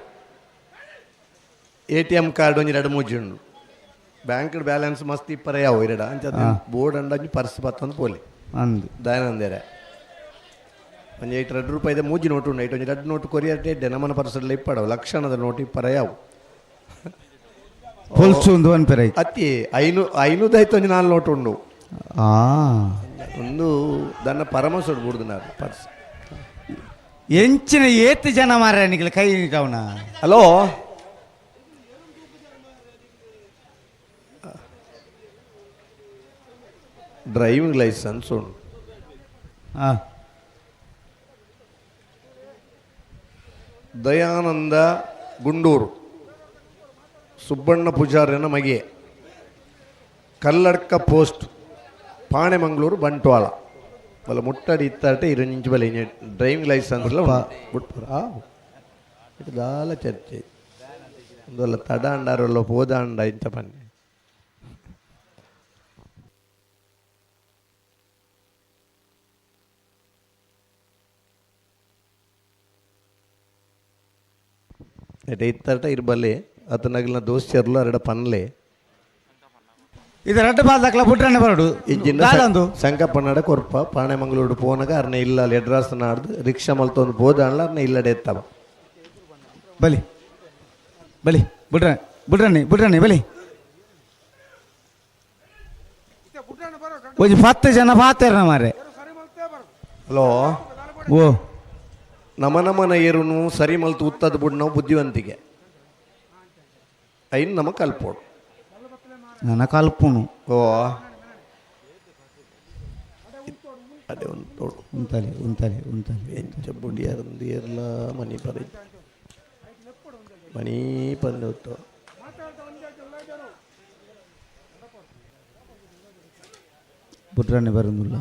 [SPEAKER 3] ATM card ಒಂಜಿ ಎರಡು ಮೂಜಿ ಉಂಡು. ಬ್ಯಾಂಕ್ ಬ್ಯಾಲೆನ್ಸ್ ಮಸ್ತ್ ಇಪ್ಪರ ಯಾವ ಇರಡ ಅಂಚ ಬೋರ್ಡ್ ಅಂಡ ಒಂಜಿ ಪರ್ಸ್ ಪತ್ತೊಂದು ಪೋಲಿ.
[SPEAKER 1] ಅಂದು
[SPEAKER 3] ದಯಾನಂದೇರೆ ಒಂಜಿ ಐಟ್ 2 ರೂಪಾಯಿದ ಮೂಜಿ ನೋಟು ಉಂಡು. ಐಟ್ ಒಂಜಿ 2 ನೋಟು ಕೊರಿಯರ್ ಎಡ್ಡೆ ನಮ್ಮನ ಪರ್ಸಲ್ಲಿ ಇಪ್ಪಡವು ಲಕ್ಷಣದ ನೋಟು ಇಪ್ಪರ ಯಾವು.
[SPEAKER 1] ಪೊಲ್ಸು ಒಂದು ಒನ್ ಪೆರ.
[SPEAKER 3] ಅತ್ತಿ 500 ಐತು ಒಂಜಿ 4 ನೋಟು ಉಂಡು.
[SPEAKER 1] ಆ
[SPEAKER 3] ಒಂದು ದನ್ನ ಪರಮಸೋಡು ಬುಡ್ದು ಪರ್ಸ್.
[SPEAKER 1] ಎಂಚಿನ ಏತ್ ಜನ ಮಾರ ನಿಗಲ ಕೈ ಅವನ.
[SPEAKER 3] Hello, driving licence ಉಂಡು.
[SPEAKER 1] ಆ
[SPEAKER 3] ದಯಾನಂದ ಗುಂಡೂರು ಸುಬ್ಬಣ್ಣ ಪೂಜಾರ್ಯನ ಮಗೆ, ಕಲ್ಲಡ್ಕ ಪೋಸ್ಟ್, ಪಾಣೆಮಂಗಳೂರು, ಬಂಟ್ವಾಳ. ಬಲ ಮುಟ್ಟಡಿ ಇತ್ತಾಟೆ ಇರು ನಿಂಚು ಬಲೆ ಡ್ರೈವಿಂಗ್ ಲೈಸೆನ್ಸ್ ಬಿಟ್ಪುರ. ಆ ಇದು ದಾಲ ಚರ್ಚೆ ಒಂದಲ್ಲ ತಡ ಅಂಡಾರಲ್ಲ ಹೋದ ಅಂಡ ಇಂಚ ಬನ್ನಿ. ಇತ್ತಾಟ ಇರ್ಬಲ್ಲೆ ಅತನಗಲ್ನ ದೋಸ್ತಿಯರ್ಲು ಅರಡ ಪನ್ಲೆ.
[SPEAKER 1] ಇದು ರಡ್ಡು ಬಾಲ್ದಕ್ಲ ಬುಡ್ರನೆ ಬರಡು.
[SPEAKER 3] ಇಂಜಿನ
[SPEAKER 1] ದಾದಂದು
[SPEAKER 3] ಸಂಕಪ್ಪನಡ ಕೊರ್ಪ ಪಾಣೆಮಂಗಳೂರು ಪೋನಗ ಅರ್ನ ಇಲ್ಲ ಎಡ್ರಾಸ್ ನಾಡ್ದು ರಿಕ್ಷಾ ಮಲ್ತೊಂದು ಬೋದಾಣ್ಲ ಅರ್ನ ಇಲ್ಲಡೆ ಎತ್ತವ.
[SPEAKER 1] ಬಲಿ ಬಲಿ ಬುಡ್ರ ಬುಡ್ರಣ್ಣಿ ಬುಡ್ರಣ್ಣಿ ಬಲಿ. ಒಂಜಿ 10 ಜನ ಪಾತೆರ್ನ ಮಾರೆ.
[SPEAKER 3] ಹಲೋ.
[SPEAKER 1] ಓ
[SPEAKER 3] ನಮ ನಮನ ಏರುನು ಸರಿ ಮಲ್ತು ಉತ್ತದ ಬುಡ್ ನಾವು ಬುದ್ಧಿವಂತಿಕೆ ಐನ್ ನಮ ಕಲ್ಪೋಡು.
[SPEAKER 1] ನನ್ನ ಕಲ್ಪುನು.
[SPEAKER 3] ಓ ಅದೇ ಒಂದು ತೋಡು.
[SPEAKER 1] ಉಂತಲೆ ಉಂತಲೆ ಉಂತಲೆ.
[SPEAKER 3] ಎಂಚ ಬುಡಿಯರಂದು ಏರ್ಲ ಮನಿ ಪರ ಮನಿ ಪಂದು.
[SPEAKER 1] ಬುಡ್ರಣ್ಣಿ ಬರೋದಿಲ್ಲ.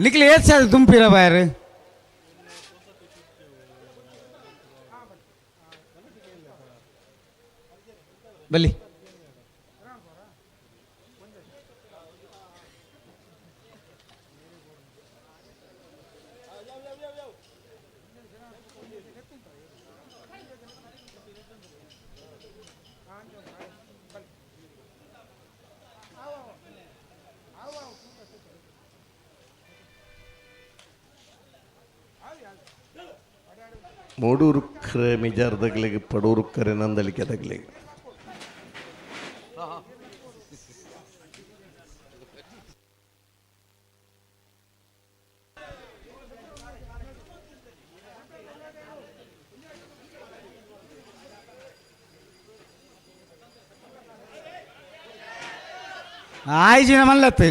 [SPEAKER 1] ನಿಖಿಲ್ ಏತ್ ಸಾಲ ದುಂಪಿರ ಬಾಯರು. ಬಲಿ
[SPEAKER 3] ಮೂಡೂರುಕ್ಕರೆ ಮಿಜಾರ್ದಗ್ಲಿಗೆ ಪಡೂರುಕ್ಕರೆ ನಂದಲಿಕೆ ತಗ್ಲಿಗೆ.
[SPEAKER 1] ಆಯ್ಜಿನ ಮಲ್ಲತ್ತು.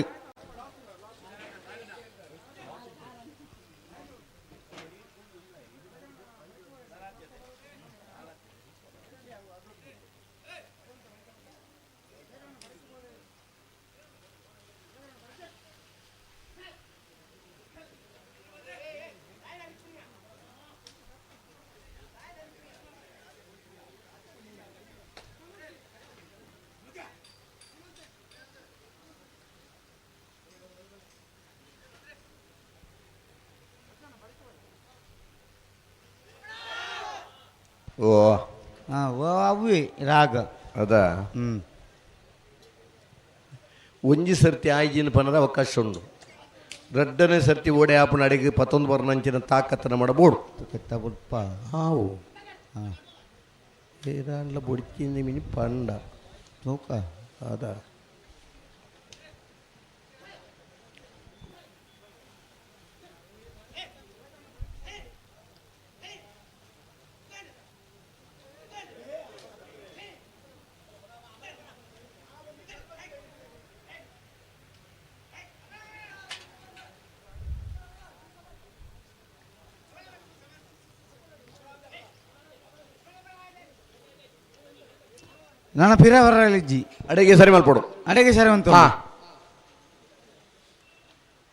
[SPEAKER 3] ಓ
[SPEAKER 1] ಹಾಂ, ಓ ಅವೇ ರಾಗ.
[SPEAKER 3] ಅದ
[SPEAKER 1] ಹ್ಞೂ.
[SPEAKER 3] ಒಂಜಿ ಸರ್ತಿ ಆಯ್ಜಿನ ಪನರ ಅವಕಾಶ ಉಂಡು. ರಡ್ಡನೇ ಸರ್ತಿ ಓಡೆ ಆಪನ ಅಡಿಗೆ ಪತ್ತೊಂದು ಬರ್ನಂಚಿನ ತಾಕತ್ತನ ಮಾಡಬೋಡು.
[SPEAKER 1] ಕೆತ್ತ ಬುಡ್ಪ.
[SPEAKER 3] ಹಾವು.
[SPEAKER 1] ಹಾಂ.
[SPEAKER 3] ಏರಾಂಡ್ಲ ಬೊಡ್ಚಿಂದ ಮಿನಿ ಪಂಡ
[SPEAKER 1] ತೂಕ
[SPEAKER 3] ಅದ
[SPEAKER 1] ನನ್ನ ಪಿರ ಬರಲಿಜ್ಜಿ
[SPEAKER 3] ಅಡಿಗೆ ಸರಿ ಮಲ್ಪಡು.
[SPEAKER 1] ಅಡಿಗೆ ಸರಿ ಉಂಟು.
[SPEAKER 3] ಹಾ.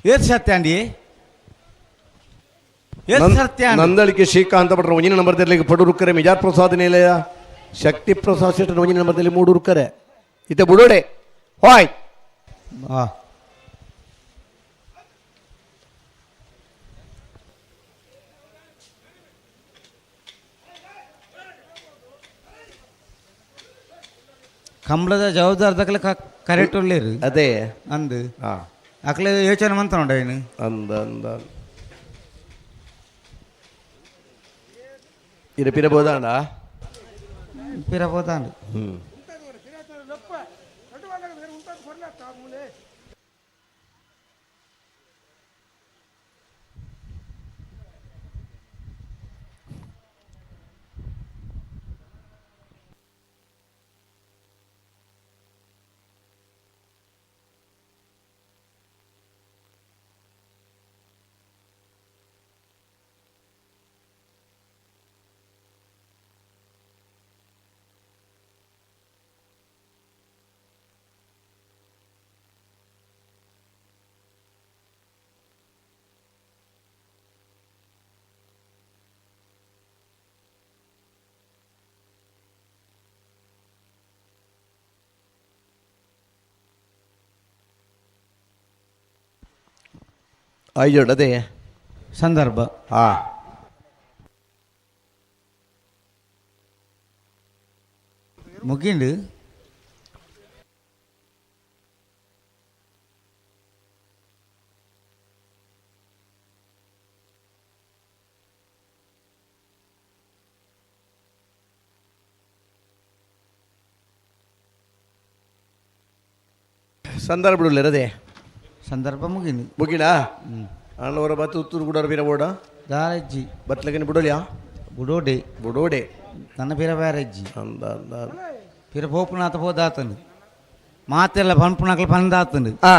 [SPEAKER 1] ಏತ್ ಸತ್ಯ ಅಂಡಿ, ಏತ್ ಸತ್ಯ ಅಂಡಿ?
[SPEAKER 3] ನಂದಳಿಕೆ ಶ್ರೀಕಾಂತ ಭಟ್ರ ಒಂಜಿನ ನಂಬರ್ದಲ್ಲಿ ಪಡೂರುಕ್ಕರೆ. ಮಿಜಾರ್ ಪ್ರಸಾದ್ ನಿಲಯ ಶಕ್ತಿ ಪ್ರಸಾದ್ ಶೆಟ್ಟರ್ ಒಂಜಿನ ನಂಬರ್ದಲ್ಲಿ ಮೂಡೂರುಕ್ಕರೆ. ಇತ್ತೆ ಬುಡೋಡೆ ಹಾಯ್.
[SPEAKER 1] ಹಾ. ಕಂಬಳದ ಜವಾಬ್ದಾರದಕ್ಲೆ ಕರೆಕ್ಟ್ ಉಳ್ಳೇರು.
[SPEAKER 3] ಅದೇ.
[SPEAKER 1] ಅಂದು.
[SPEAKER 3] ಹಾ.
[SPEAKER 1] ಅಕ್ಲೆ ಯೋಚನೆ ಮಂತ ನೋಡ ಏನು.
[SPEAKER 3] ಅಂದ ಅಂದ ಇರ ಪಿರ ಬೋದಾಂಡ.
[SPEAKER 1] ಪಿರ ಹೋದಾಂಡು.
[SPEAKER 3] ಹ್ಮ್. ಆಯ್ಜೋಡ್ ಅದೇ.
[SPEAKER 1] ಸಂದರ್ಭ.
[SPEAKER 3] ಹಾ.
[SPEAKER 1] ಮುಗಿಂಡು.
[SPEAKER 3] ಸಂದರ್ಭ ಅದೇ.
[SPEAKER 1] ಸಂದರ್ಭ ಮುಗಿಂಡು.
[SPEAKER 3] ಮುಗಿಡ ಅಣ್ಣವರ ಬತ್ತು ಉತ್ತೂರು ಕೂಡ ಬೀರ ಬೋಡ.
[SPEAKER 1] ದಾರಜ್ಜಿ.
[SPEAKER 3] ಬತ್ಲಗನಿ ಬಿಡೋಲಿಯಾ?
[SPEAKER 1] ಬುಡೋಡೆ.
[SPEAKER 3] ಬುಡೋಡೆ.
[SPEAKER 1] ನನ್ನ ಪಿರ ಬ್ಯಾರಜ್ಜಿ.
[SPEAKER 3] ಅಂದ ಅಂದ.
[SPEAKER 1] ಪಿರ ಪೋಪುನಾಥ ಪೋದಾತಂಡು, ಮಾತೆಲ್ಲ ಪನ್ಪುನಕ್ಲು ಪಂದಾತಂಡು.
[SPEAKER 3] ಆ.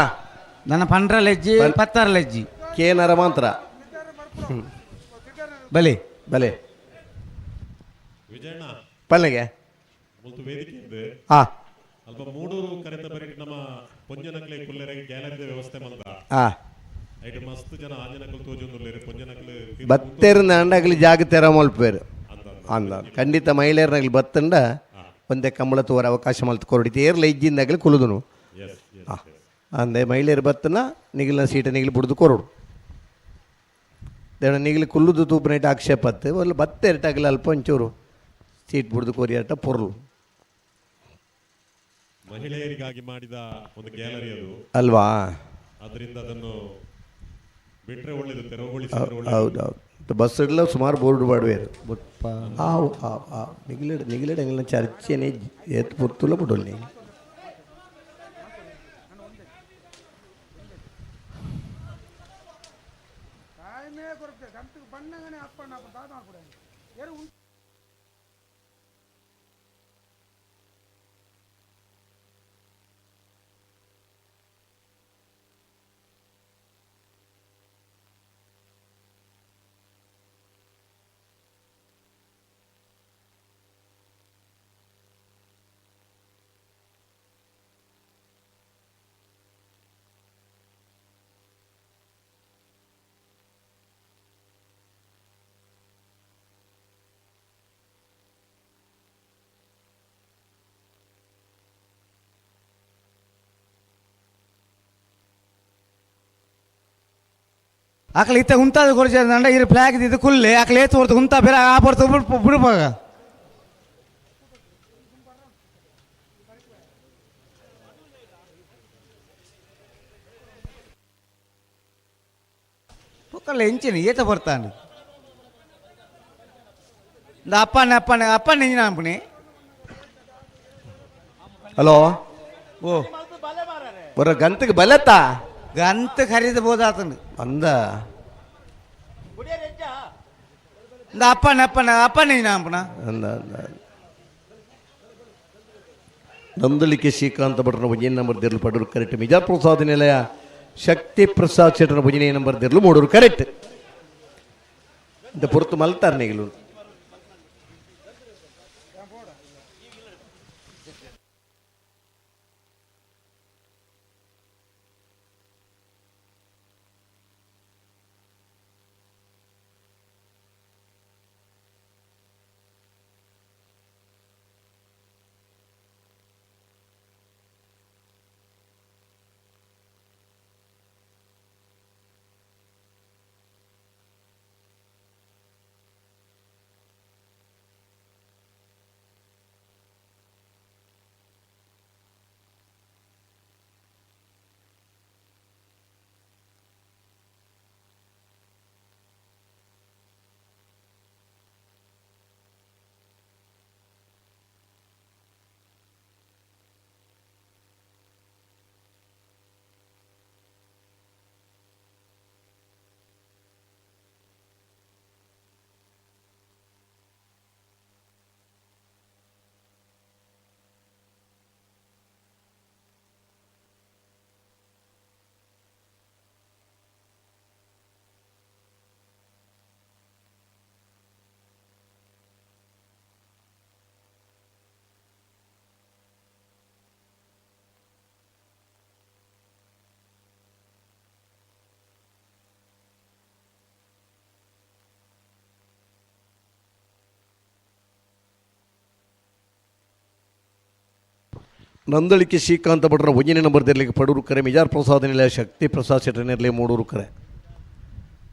[SPEAKER 1] ನನ್ನ ಪಂಡ್ರಲೆಜ್ಜಿ, ಪತ್ತಾರಲೆಜ್ಜಿ.
[SPEAKER 3] ಕೇನರ ಮಾತ್ರ.
[SPEAKER 1] ಬಲೆ.
[SPEAKER 3] ಬಲೆ.
[SPEAKER 5] ವಿಜಯಣ್ಣ.
[SPEAKER 3] ಪಲ್ಲೆಗೆ.
[SPEAKER 5] ಮುಲ್ತು ವೇದಿಕೆ.
[SPEAKER 3] ಹಾ.
[SPEAKER 5] ಅಲ್ಪ ಮೂಡೂರು ಕರೆತ ಬರೀ ನಮ್ಮ ಪೊಂಜನಕ್ಲೆ ಕುಲ್ಲೆರೆಗೆ ಗ್ಯಾಲರಿದ ವ್ಯವಸ್ಥೆ ಮಲ್ದ.
[SPEAKER 3] ಹಾ.
[SPEAKER 5] ಐಟ್ ಮಸ್ತ್ ಜನ ಆಂಜನಕಲ್ ತೋಜೊಂದುಲ್ಲೆರ್ ಪೊಂಜನಕ್ಲು.
[SPEAKER 3] ಬತ್ತೇರು ಅಂಡಾಗಲಿ ಜಾಗ ತೆರ ಮಲ್ಪೇರು ಅಂದ. ಖಂಡಿತ ಮಹಿಳೆಯರ್ನಾಗಲಿ ಬತ್ತಂಡ ಒಂದೇ ಕಂಬಳ ತೋರ ಅವಕಾಶ ಮಲ್ತು ಕೊರಡಿತು ಏರ್ಲ ಇಜ್ಜಿಂದಾಗಲಿ ಕುಲುದುನು.
[SPEAKER 5] S S.
[SPEAKER 3] ಅಂದೆ ಮಹಿಳೆಯರು ಬತ್ತನ ನಿಗಿಲಿನ ಸೀಟ ನಿಗಿಲು ಬುಡ್ದು ಕೊರಡು ದೇಣ ನಿಗಿಲು ಕುಲ್ಲುದು ತೂಪುನೈಟ್ ಆಕ್ಷೇಪ ಅತ್ತೆ ಒಲ್ಲ ಬತ್ತೆರಟಾಗಲಿ ಅಲ್ಪ ಒಂಚೂರು ಸೀಟ್ ಬುಡ್ದು ಕೊರಿಯಾಟ ಪೊರ್ಲು.
[SPEAKER 5] ಮಹಿಳೆಯರಿಗಾಗಿ ಮಾಡಿದ ಒಂದು ಗ್ಯಾಲರಿ ಅದು.
[SPEAKER 3] ಅಲ್ವಾ?
[SPEAKER 5] ಅದರಿಂದ ಅದನ್ನು ಬಿಟ್ರೆ ಒಳ್ಳೇದು, ತೆರವುಗೊಳಿಸಿದ್ರೆ ಒಳ್ಳೇದು.
[SPEAKER 3] ಹೌದು ಹೌದು, ಬಸ್ ಇಡಲ ಸುಮಾರು ಬೋರ್ಡ್ ಬಾಡುವೇರು.
[SPEAKER 1] ಬುಟ್ಪ.
[SPEAKER 3] ಆವು ಆವು ಆವು, ನಿಗಿಲೆಡ್ ನಿಗಿಲೆಡ್ ಎಂಗ್ಲ ಚರ್ಚೆನೆ ಏತ್ ಪೊರ್ತುಲ ಬುಡೊಲಿ.
[SPEAKER 4] ಟೈಮೇ ಕೊರತೆ ಗಂಟು ಬಣ್ಣಗನೆ ಅಪ್ಪಣ್ಣ ಅಪ್ಪ ದಾದ ಮಾಡ್ಬಿಡ ಏರು.
[SPEAKER 1] ಆಕಲೆ ಇತ್ತ ಉಂತಾದ ಕೊರ್ಜಂಡ ಇರು ಫ್ಲಾಗ್ ಇದು ಕುಲ್ಲೆ ಆಕಲೆ ಏತ್ ಹೊರ್ತು ಉಂತಾ ಬೇರೆ ಆ ಹೊರ್ತು ಬಿಡ್ಪಾಗ. ಪುಕ್ಕಲ್ಲ ಎಂಚಿನ ಏತ ಬರ್ತಾನೆ. ಇಂದ ಅಪ್ಪನೆ ಅಪ್ಪನೆ ಅಪ್ಪನೆ ಎಂಜಿನ ಅನ್ಪುಣಿ.
[SPEAKER 3] ಹಲೋ.
[SPEAKER 1] ಓ.
[SPEAKER 3] ಬರ ಗಂತಕ್ಕೆ ಬಲತ್ತಾ?
[SPEAKER 1] ಗಂತ ಖರೀದಬೋದಾತಂದು.
[SPEAKER 3] ಅಂದ.
[SPEAKER 1] ಇಂದ ಅಪ್ಪನ ಅಪ್ಪನ ಅಪ್ಪನ ಅಪ್ಪನ.
[SPEAKER 3] ಅಂದ ಅಂದ. ನಂದಳಿಕೆ ಶ್ರೀಕಾಂತ ಭಟ್ರನ ಭಜನೆ ನಂಬರ್ ದಿರ್ಲು ಪಡೂರು ಕರೆಕ್ಟ್. ಮಿಜಾರ್ ಪ್ರಸಾದ್ ನಿಲಯ ಶಕ್ತಿ ಪ್ರಸಾದ್ ಶೆಟ್ಟರ ಭಜನೆ ನಂಬರ್ ದಿರ್ಲು ಮೂಡೂರು ಕರೆಕ್ಟ್. ಇಂತ ಪೊರ್ತು ಮಲ್ತಾರ ನೀಗಲು. ನಂದಳಿಕೆ ಶ್ರೀಕಾಂತ ಭಟ್ರ ಒಂದನೇ ನಂಬರ್ ದಿರ್ಲಿಕ್ಕೆ ಪಡೂರು ಕರೆ. ಮಿಜಾರ್ ಪ್ರಸಾದ್ ನಿಲಯ ಶಕ್ತಿ ಪ್ರಸಾದ್ ಶೆಟ್ಟರ್ ನೆರಳಿ ಮೂಡೂರು ಕರೆ.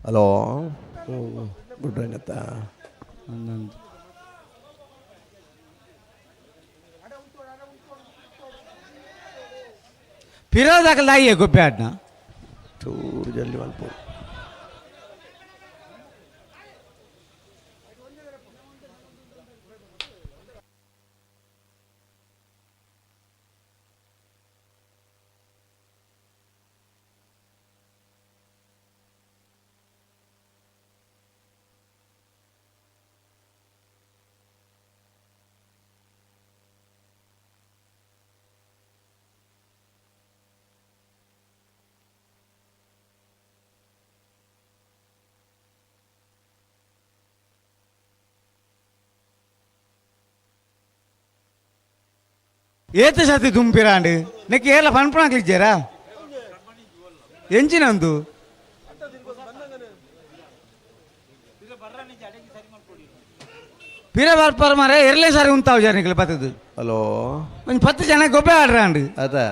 [SPEAKER 3] ಹಲೋ, ಬಿಡ್ರೇನತ್ತ?
[SPEAKER 1] ಪಿರೋದಾಕಲ್ ದಾಯಿಯೇ ಗೊಬ್ಬೆ ಆಡ್ನ.
[SPEAKER 3] ಚೂರು ಜಲ್ದಿ ಮಲ್ಪ.
[SPEAKER 1] ಏತ ಸತಿ ದುಂಪಿರಾಂಡ್ ನೆಕ್ಕೆ ಏಲ ಪನ್ಪಣಾಕ್ಲಿಜ್ಜಾರಾ ಎಂಚಿನಂದು? ಪಿರ ಬರ್ಪಾರ ಮಾರೆ, ಎರಲೇ ಸಾರಿ ಉಂತಾವ್ ಜನಿಕಲ್ ಬತ್ತದು.
[SPEAKER 3] ಹಲೋ.
[SPEAKER 1] ಒಂದು 10 ಜನ ಗೊಬ್ಬೆ ಆಡ್ರಾಂಡ್.
[SPEAKER 3] ಅದ.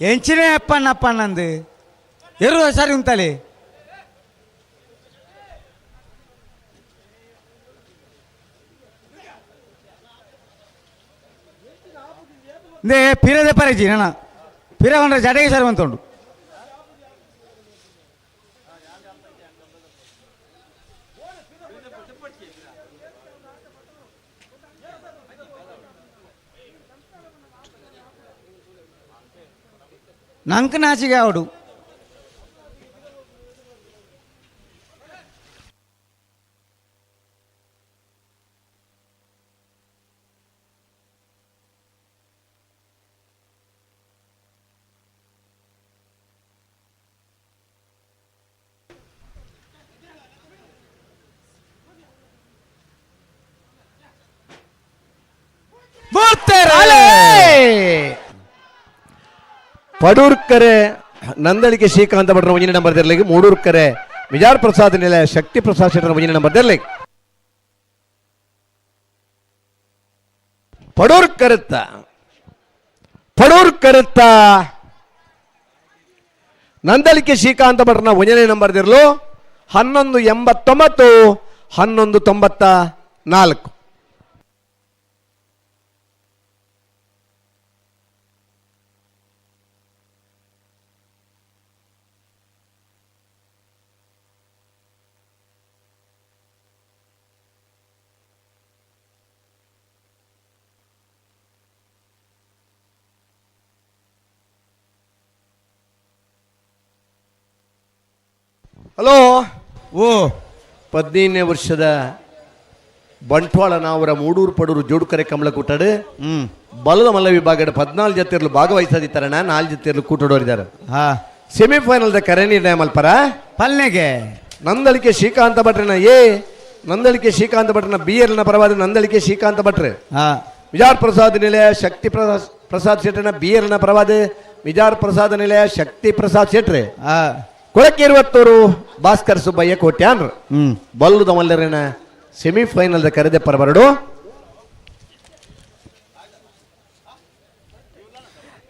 [SPEAKER 1] ಎಂಚಿನೇ ಅಪ್ಪಣ್ಣ ಅಪ್ಪಣ್ಣಂದು ಎರುವ ಸರಿ ಉಂತಲೆ. ಇಂದೇ ಪಿರದೆ ಪರಜಿ ನನ್ನ ಪಿರ ಕೊಂಡ್ರೆ ಜಡೆಗೆ ಸರಿ ಬಂತುಂಡು. ನಂಕ್ ನಾಚಿಗೆ ಅವಡು.
[SPEAKER 3] Padurkere Nandalike Srikanth ಭಟ್ರ ಒಂಜಿನ ನಂಬರ್ ದಿರ್ಲಿಗೆ ಮೂಡೂರ್ಕರೆ ವಿಜಾರ್ ಪ್ರಸಾದ್ ನಿಲಯ ಶಕ್ತಿ ಪ್ರಸಾದ್ ಶೆಟ್ಟರ್ ಒಂಜಿನ ನಂಬರ್ ದಿರ್ಲಿಗೆ ಪಡೂರ್ಕರೆತ್ತ ಪಡೂರ್ಕರೆತ್ತ ನಂದಳಿಕೆ ಶ್ರೀಕಾಂತ ಭಟ್ರನ ಒಂದನೇ ನಂಬರ್ ದಿರ್ಲು 11.89 11.94. ಹಲೋ
[SPEAKER 1] ಓ
[SPEAKER 3] 15ನೇ ವರ್ಷದ ಬಂಟ್ವಾಳ ನಾವರ ಮೂಡೂರು ಪಡೂರು ಜೋಡುಕರೆ ಕಮಲ ಕೂಟಾಡು ಬಲದ ಮಲ್ಲ ವಿಭಾಗದ 14 ಜೊತೆಯಲ್ಲೂ ಭಾಗವಹಿಸದಿತ್ತಾರಣ 4 ಜೊತೆಯಲ್ಲೂ ಕೂಟಡೋರಿದ್ದಾರೆ.
[SPEAKER 1] ಹಾ
[SPEAKER 3] ಸೆಮಿಫೈನಲ್ the ಕರೆ ನಿರ್ಣಯ ಮಲ್ಪರ
[SPEAKER 1] ಪಲ್ನೆಗೆ
[SPEAKER 3] ನಂದಳಿಕೆ ಶ್ರೀಕಾಂತ ಭಟ್ರನ ಎ ನಂದಳಿಕೆ ಶ್ರೀಕಾಂತ ಭಟ್ರನ ಬಿ ಎಲ್ ನ ಪರವಾದ ನಂದಳಿಕೆ ಶ್ರೀಕಾಂತ ಭಟ್ರು
[SPEAKER 1] ಹಾ
[SPEAKER 3] ವಿಜಾರ್ ಪ್ರಸಾದ್ ನಿಲಯ ಶಕ್ತಿ ಪ್ರಸಾದ್ ಶೆಟ್ಟರ್ನ ಬಿ ಎಲ್ ನ ಪರವಾದ ವಿಜಾರ್ ಪ್ರಸಾದ್ ನಿಲಯ ಶಕ್ತಿ ಪ್ರಸಾದ್ ಶೆಟ್ರೆ
[SPEAKER 1] ಹಾ
[SPEAKER 3] ಕೊಳಕೇರುವತ್ತೂರು ಭಾಸ್ಕರ್ ಸುಬ್ಬಯ್ಯ ಕೋಟ್ಯಾನ್ರು ಬಲ್ಲುದ ಮಲ್ಲರಿನ ಸೆಮಿಫೈನಲ್ the ಕರೆದೆ ಪರಬರಡು.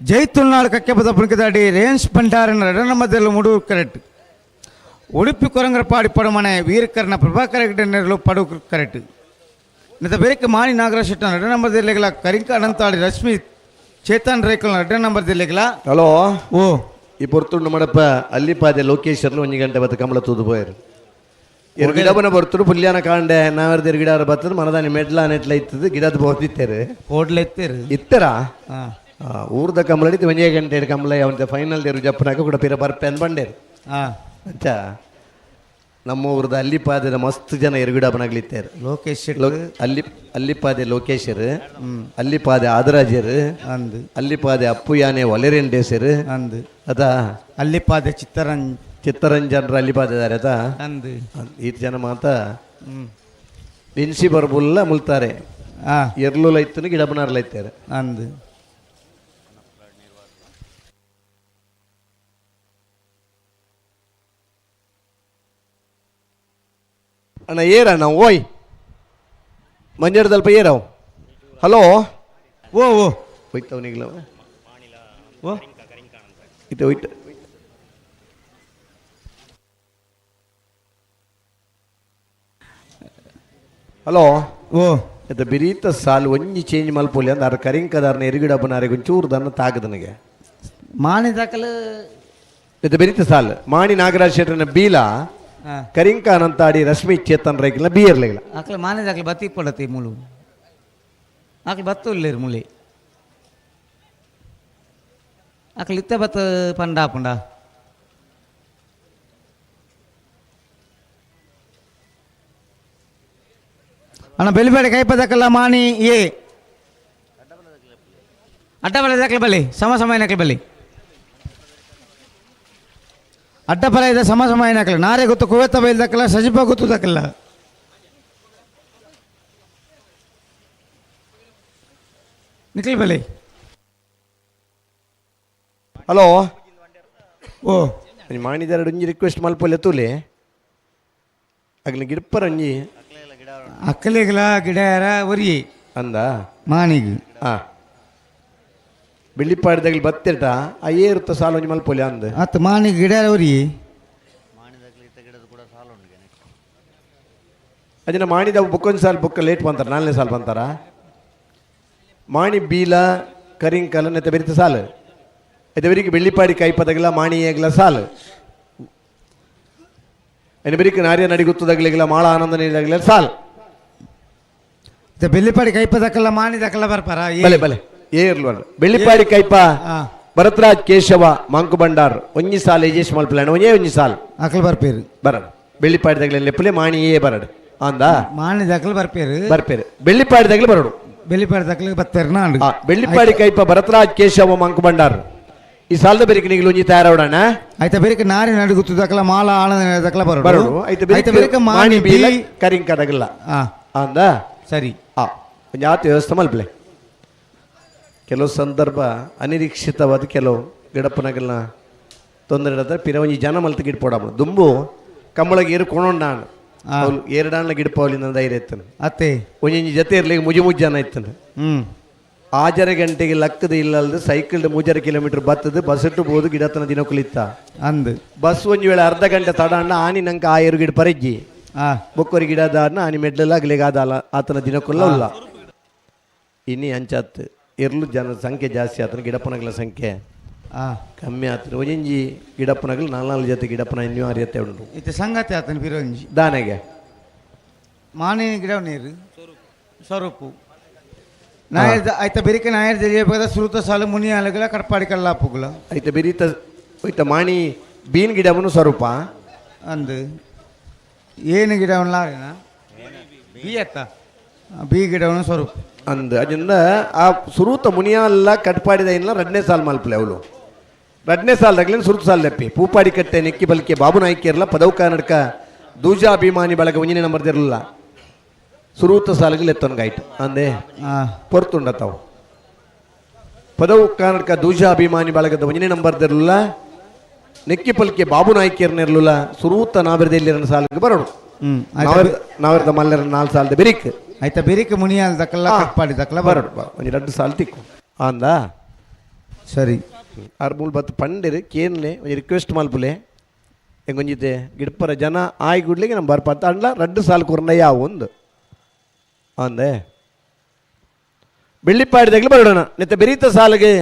[SPEAKER 1] ಜೈ ತುಳುನಾಡು ಕಕ್ಕೆಪದ ಪುಣಕದಾಡಿ ರೇನ್ಸ್ ಭಂಡಾರನ ಎರಡನ ಮೂಡೂರು ಕರೆಕ್ಟ್ ಉಡುಪಿ ಕೊರಂಗರಪಾಡಿ ಪಡುಮನೆ ವೀರಕರ್ಣ ಪ್ರಭಾಕರ ಹೆಗ್ಡೆ ನೆರಳು ಪಡು ಕರೆಕ್ಟ್ ನಿತ ಬೇರೆ ಮಾಣಿ ನಾಗರಾಜ್ ಶೆಟ್ಟನ ಎರಡನೇ ನಂಬರ್ ದಿಲ್ಲೆಗಳ ಕರಿಂಕ ಅನಂತಾಡಿ ರಶ್ಮಿ ಚೇತನ್ ರೇಖಲ್ ಎರಡನೇ ನಂಬರ್ ದಿಲ್ಲೆಗಳ.
[SPEAKER 3] ಹಲೋ
[SPEAKER 1] ಓ
[SPEAKER 3] ಈ ಪೊರ್ತುಂಡು ಮಡಪ ಅಲ್ಲಿಪಾದೆ ಲೋಕೇಶ್ವರ್ಲು ಒಂಜಿ ಗಂಟೆ ಬತ್ತ ಕಮಲ ತೂದು ಪೋಯರು ಎರು ಗಿಡಬನ ಬರ್ತುಡು ಪುಲ್ಯಾನ ಕಾಂಡೆ ನಾವರ್ದ ಎರು ಗಿಡ ಬರ್ತದೆ ಮನದಾನಿ ಮೆಡ್ಲ ನೆಟ್ಲ ಇತ್ತದು ಗಿಡದ ಬೋದಿತ್ತೇರು
[SPEAKER 1] ಕೋಡ್ಲೆತ್ತೇರು
[SPEAKER 3] ಇತ್ತರ
[SPEAKER 1] ಹಾ
[SPEAKER 3] ಊರ್ದ ಕಮಲ ಇತ್ತು ಒಂಜೇ ಗಂಟೆ ಎರಡು ಕಮಲ ಅವನ ಫೈನಲ್ ದೇರು ಜಪ್ಪನಾಕ ಕೂಡ ಪಿರ ಬರ್ಪೆ ಅಂದ್ ಬಂಡೇರು.
[SPEAKER 1] ಹಾ
[SPEAKER 3] ಅಂಚ ನಮ್ಮ ಊರ್ದ ಅಲ್ಲಿಪಾದೆದ ಮಸ್ತ್ ಜನ ಎರುಗಿಡಬನಾಗ್ಲಿತ್ತೇರು.
[SPEAKER 1] ಲೋಕೇಶ್ ಶೆಟ್ಟಿ
[SPEAKER 3] ಅಲ್ಲಿ ಅಲ್ಲಿಪಾದೆ ಲೋಕೇಶರು ಅಲ್ಲಿಪಾದೆ ಆದರಾಜರು
[SPEAKER 1] ಅಂದು
[SPEAKER 3] ಅಲ್ಲಿಪಾದೆ ಅಪ್ಪು ಯಾನೆ ಒಲೆರೆಂಡೇಸರು
[SPEAKER 1] ಅಂದು
[SPEAKER 3] ಅದ
[SPEAKER 1] ಅಲ್ಲಿಪಾದೆ ಚಿತ್ತರಂಜ್
[SPEAKER 3] ಚಿತ್ತರಂಜನ್ರ ಅಲ್ಲಿಪಾದಿದ್ದಾರೆ ಅದ
[SPEAKER 1] ಅಂದು
[SPEAKER 3] ಈತ ಜನ ಮಾತ ನಿನ್ಸಿ ಬರ್ಬುಲ್ಲ ಮುಲ್ತಾರೆ
[SPEAKER 1] ಹಾ
[SPEAKER 3] ಎರ್ಲು ಲೈತ್ತನು ಗಿಡಬನಾರ್ ಲೈತಾರೆ
[SPEAKER 1] ಅಂದು
[SPEAKER 3] ಅಣ್ಣ ಏರಣ್ಣ ಓಯ್ ಮಂಜೇರದಲ್ಪ ಏರವ್ ಹಲೋ
[SPEAKER 1] ಓ ಓ
[SPEAKER 3] ಹೋಯ್ತವನಿಗ್ಲ
[SPEAKER 1] ಓ
[SPEAKER 3] ಇದು ಹೋಯ್ತು. ಹಲೋ
[SPEAKER 1] ಓ
[SPEAKER 3] ಇದು ಬಿರೀತ ಸಾಲು ಒಂಜಿ ಚೇಂಜ್ ಮಲ್ಪೊಲಿ ಅಂದ ಅರ್ ಕರಿಂಕದಾರ್ನ ಎರುಗಿಡಬ್ಬನಾರಿಗೆ ಒಂಚೂರು ದನ್ನ ತಾಗದನಿಗೆ
[SPEAKER 1] ಮಾಣಿ ದಾಖಲು
[SPEAKER 3] ಇದು ಬಿರೀತ ಸಾಲು ಮಾಣಿ ನಾಗರಾಜ್ ಶೆಟ್ಟರ್ನ ಬೀಲ
[SPEAKER 1] ಹಾ
[SPEAKER 3] ಕರಿಂಕ ಅನಂತಾಡಿ ರಶ್ಮಿ ಚೇತನ್ ರೈಕಿಲ್ಲ ಬಿ ಇರ್ಲಿಲ್ಲ.
[SPEAKER 1] ಆಕಲ ಮಾನೆ ದಾಖಲೆ ಬತ್ತಿ ಪಡತಿ ಮುಳು ಆಕಲ ಬತ್ತು ಇಲ್ಲೇರು ಮುಳಿ ಆಕಲ ಇತ್ತ ಬತ್ತ ಪಂಡ ಪುಂಡ ಅಣ್ಣ ಬೆಲಿಬೇಡ ಕೈಪದಕ್ಕಲ್ಲ ಮಾಣಿ ಏ ಅಡ್ಡಬಲ ದಾಖಲೆ ಬಲ್ಲಿ ಸಮ ಸಮಯ ನಕಲು ಬಲ್ಲಿ ಅಡ್ಡಬಲ ಇದೆ ಸಮ ಸಮಯ ನಕಲು ನಾರೇ ಗೊತ್ತು ಕುವೆತ್ತ ಬೈಲ್ ದಕ್ಕಲ್ಲ ಸಜಿಪ ಗೊತ್ತು ದಕ್ಕಲ್ಲ ನಿಖಿಲ್ ಬಲಿ.
[SPEAKER 3] ಹಲೋ
[SPEAKER 1] ಓ
[SPEAKER 3] ಮಾಣಿದಾರ ಒಂಜಿ ರಿಕ್ವೆಸ್ಟ್ ಮಲ್ಪೊಲೆ ತೂಲೆ ಅಗ್ಲಿ ಗಿಡ್ಪರ ಒಂಜಿ
[SPEAKER 1] ಅಕ್ಕಲಿಗಲ ಗಿಡ ಒರಿ
[SPEAKER 3] ಅಂದ
[SPEAKER 1] ಮಾಣಿಗೆ
[SPEAKER 3] ಆ ಬೆಳ್ಳಿಪಾಡಿದಾಗಲಿ ಬತ್ತಿರ್ಟ ಆ ಏರುತ್ತ ಸಾಲು ಒಂಜಿ ಮಲ್ಪೊಲೆ ಅಂದ
[SPEAKER 1] ಅತ್ ಮಾಣಿಗೆ ಗಿಡ ಒರಿ
[SPEAKER 3] ಅದನ್ನ ಮಾಣಿದ ಬುಕ್ಕೊಂದು ಸಾಲು ಬುಕ್ಕ ಲೇಟ್ ಬಂತಾರ ನಾಲ್ನೇ ಸಾಲು ಬಂತಾರ ಮಾಣಿ ಬೀಲ ಕರಿಂಕಲ ನೆತ್ತ ಬೆರಿತ ಸಾಲು ಇದು ಬೆಳ್ಳಿಪಾಡಿ ಕೈಪದಗಲ ಮಾಣಿ ಏಗ್ಲ ಸಾಲು ಎನ್ನ ಬೆರಿಕ ನಾರ್ಯ ನಡಿಗುತ್ತದಾಗಲಿಲ್ಲ ಮಾಳ ಆನಂದ ನೀಡಾಗಲಿಲ್ಲ ಸಾಲು.
[SPEAKER 1] ಬೆಳ್ಳಿಪಾಡಿ ಕೈಪದಕ್ಕಲ್ಲ ಮಾಣಿದಕ್ಕಲ್ಲ ಬರ್ಪಾರ
[SPEAKER 3] ಬಲೆ ಬಲೆ ಏ ಇರ್ಲ್ವಲ್ಲ ಬೆಳ್ಳಿಪಾಡಿ ಕೈಪ
[SPEAKER 1] ಆ.
[SPEAKER 3] ಭರತರಾಜ್ ಕೇಶವ ಮಂಕು ಭಂಡಾರ್ ಒಂಜಿ ಸಾಲು ಯಜೇಶ್ ಮಲ್ಪಲಾಣ ಒಂಜೇ ಒಂಜಿ ಸಾಲು
[SPEAKER 1] ಅಕ್ಕಲು ಬರ್ಪೇರು
[SPEAKER 3] ಬರಡು ಬೆಳ್ಳಿಪಾಡಿದಾಗಲೇ ಲೆಪ್ಪಲೆ ಮಾಣಿ ಏ ಬರಡು ಅಂದ
[SPEAKER 1] ಮಾಣಿದಕ್ಕಲು ಬರ್ಪೇರು
[SPEAKER 3] ಬರ್ಪೇರು ಬೆಳ್ಳಿಪಾಡಿದಾಗಲೇ ಬರಡು
[SPEAKER 1] ಬೆಳ್ಳಿಪಾಡಿ ದಕ್ಕಲು ಬತ್ತೇರು ನಾಡು
[SPEAKER 3] ಆ, ಬೆಳ್ಳಿಪಾಡಿ ಕೈಪ ಭರತರಾಜ್ ಕೇಶವ ಮಂಕು ಭಂಡಾರ್ ಈ ಸಾಲದ ಬೆರಿಕೆ ನೀವು ಒಂಜಿ ತಯಾರಾವಡಣ.
[SPEAKER 1] ಆಯ್ತಾ ಬೇರೆ ನಾರಿ ನಡುಗುತ್ತದಕ್ಕಲ ಮಾಲ ಆನಂದ ದಕ್ಕಲ ಬರಡು
[SPEAKER 3] ಬರಡು ಆಯ್ತು
[SPEAKER 1] ಆಯ್ತಾ ಬೇರೆ
[SPEAKER 3] ಮಾಣಿ
[SPEAKER 1] ಮಾಣಿ
[SPEAKER 3] ಬೀಲ
[SPEAKER 1] ಬೀಲ
[SPEAKER 3] ಕರಿಂಕದಾಗಲ್ಲ
[SPEAKER 1] ಆ
[SPEAKER 3] ಅಂದ
[SPEAKER 1] ಸರಿ
[SPEAKER 3] ಆ ಒಂಜಿ ಆತ ವ್ಯವಸ್ಥೆ ಮಲ್ಪಲೆ ಕೆಲವು ಸಂದರ್ಭ ಅನಿರೀಕ್ಷಿತವಾದ ಕೆಲವು ಗಿಡಪ್ಪನಗಲ್ನ ತೊಂದರೆ ಇಡತ್ತೆ ಪಿರ ಒಂಜಿ ಜನ ಮಲ್ತ್ ಗಿಡ ಪೋಡಾಪುಂಡು ದುಂಬು ಕಂಬಳಗೆ ಏರು ಕೊಣೊಂಡಾಣ್ ಅವ್ಲು ಏರಡಾಣ್ಲ ಗಿಡಪವಲಿಂದ ಧೈರ್ಯ ಇತ್ತನು.
[SPEAKER 1] ಅತ್ತೆ.
[SPEAKER 3] ಒಂಜೊಂಜಿ ಜತೆ ಇರ್ಲಿಗೆ ಮುಜಿ ಮುಜ್ಜನ ಇತ್ತನು. 6:30 ಗಂಟೆಗೆ ಲಕ್ಕದ ಇಲ್ಲಲ್ದು ಸೈಕಲ್ 3.5 ಕಿಲೋಮೀಟರ್ ಬತ್ತದು ಬಸ್ ಇಟ್ಟು ಬೋದು ಗಿಡತನ ದಿನಕುಲಿತ್ತ.
[SPEAKER 1] ಅಂದು.
[SPEAKER 3] ಬಸ್ ಒಂಜಿ ವೇಳೆ ಅರ್ಧ ಗಂಟೆ ತಡ ಅಣ್ಣ ಆನಿ ನಂಗೆ ಆ ಏರು ಗಿಡ ಪರೆಜ್ಜಿ. ಬೊಕ್ಕೊರಿ ಗಿಡ ದಾರನ ಆನಿ ಮೆಡ್ಲೆಲ್ಲ ಅಗಲಿಗೆ ಆದಾಲ ಆತನ ದಿನಕ್ಕುಲ್ಲ ಉಲ್ಲ. ಇನ್ನಿ ಅಂಚಾತ್ ಎರ್ಲು ಜನ ಸಂಖ್ಯೆ ಜಾಸ್ತಿ ಆತನ ಗಿಡಪ್ಪನಗಲ ಸಂಖ್ಯೆ ಕಮ್ಮಿ ಆತನ ಒಂಜೊಂಜಿ ಗಿಡಪ್ಪನಗಲು ನಾಲ್ಕು ಜೊತೆ ಗಿಡಪ್ಪನ ಇನ್ನೂ ಅರಿಯತ್ತೆ ಉಂಟು.
[SPEAKER 1] ಇತ್ತೆ ಸಂಗತಿ ಆತನ ಪಿರೊಂಜಿ.
[SPEAKER 3] ದಾನೆಗೆ
[SPEAKER 1] ಮಾನಿ ಗಿಡ ನೀರು ಸ್ವರೂಪು ನಾಯರ್ ಆಯ್ತ ಬೆರಿಕೆ ನಾಯರ್ ಜರಿಯಬೇಕಾದ ಸುರುತ ಸಾಲು ಮುನಿ ಆಲುಗಳ ಕಟ್ಪಾಡಿ ಕಲ್ಲಾಪುಗಳ.
[SPEAKER 3] ಐತ ಬೆರೀತ ಐತ ಮಾಣಿ ಬೀನ್ ಗಿಡವನು ಸ್ವರೂಪ.
[SPEAKER 1] ಅಂದು ಏನು ಗಿಡವನ್ನ ಬಿ ಅತ್ತ ಬಿ ಗಿಡವನು ಸ್ವರೂಪ.
[SPEAKER 3] ಅಂದು ಅದರಿಂದ ಆ ಸುರೂತ ಮುನಿಯಲ್ಲ ಕಟ್ಪಾಡಿದ ಇಲ್ಲ ರಡ್ನೇ ಸಾಲು ಮಲ್ಪಲೆ ಅವಳು ರಡ್ನೇ ಸಾಲ್ದಾಗ್ಲೇನು ಸುರುತ ಸಾಲು ದಪ್ಪಿ ಪೂಪಾಡಿ ಕಟ್ಟೆ ನೆಕ್ಕಿ ಬಲ್ಕೆ ಬಾಬು ನಾಯ್ಕಿರಲ್ಲ ಪದವು ಕರ್ನಾಟಕ ದೂಜಾ ಅಭಿಮಾನಿ ಬಳಗ ಒಂಜಿನೇ ನಂಬರ್ದಿರಲಿಲ್ಲ ಸುರೂತ ಸಾಲುಗಳು ಎತ್ತೊನ್ಗಾಯ್ತು ಅಂದೆ ಪೊರ್ತುಂಡತಾವು ಪದವು ಕರ್ನಾಟಕ ದೂಜಾ ಅಭಿಮಾನಿ ಬಳಗದ ಒಂಜನೇ ನಂಬರ್ದಿರಲಿಲ್ಲ ನೆಕ್ಕಿ ಪಲ್ಕೆ ಬಾಬು ನಾಯ್ಕಿಯರ್ನಿರಲಿಲ್ಲ ಸುರೂತ ನಾವಿರದಲ್ಲಿ ಸಾಲಿಗೆ ಬರೋಣ. ನಾವಿರದ ಮಲ್ಲರ 4 ಸಾಲದ ಬೆರಿಕ್.
[SPEAKER 1] ಆಯ್ತಾ ಬೆರಿಕ್ ಮುನಿಯಾಲ್ ದಕ್ಕಲ್ಲ ಕಟ್ಪಾಡಿ ದಕ್ಕಲ್ಲ
[SPEAKER 3] ಬರೋಣ ಒಂಜಿ 2 ಸಾಲ ತಿಕ್ಕು ಅಂದ.
[SPEAKER 1] ಸರಿ.
[SPEAKER 3] ಆರು ಮೂಲು ಬತ್ತು ಪಂಡಿರು ಕೇನ್ಲೆ ಒಂಜಿ ರಿಕ್ವೆಸ್ಟ್ ಮಲ್ಪುಲೆ ಎಂಗೊಂಜಿತೆ ಗಿಡಪರ ಜನ ಆಯ್ ಗುಡ್ಲಿಗೆ ನಮ್ಮ ಬರ್ಪತ್ತ ಅಂಡ್ಲ 2 ಸಾಲು ಕೊರ್ನ ಯಾವ ಒಂದು ಅಂದೆ ಬೆಳ್ಳಿಪ್ಪಾಡಿದಾಗಲೂ ಬರೋಣ ನೆತ್ತ ಬೆರೀತ ಸಾಲಿಗೆ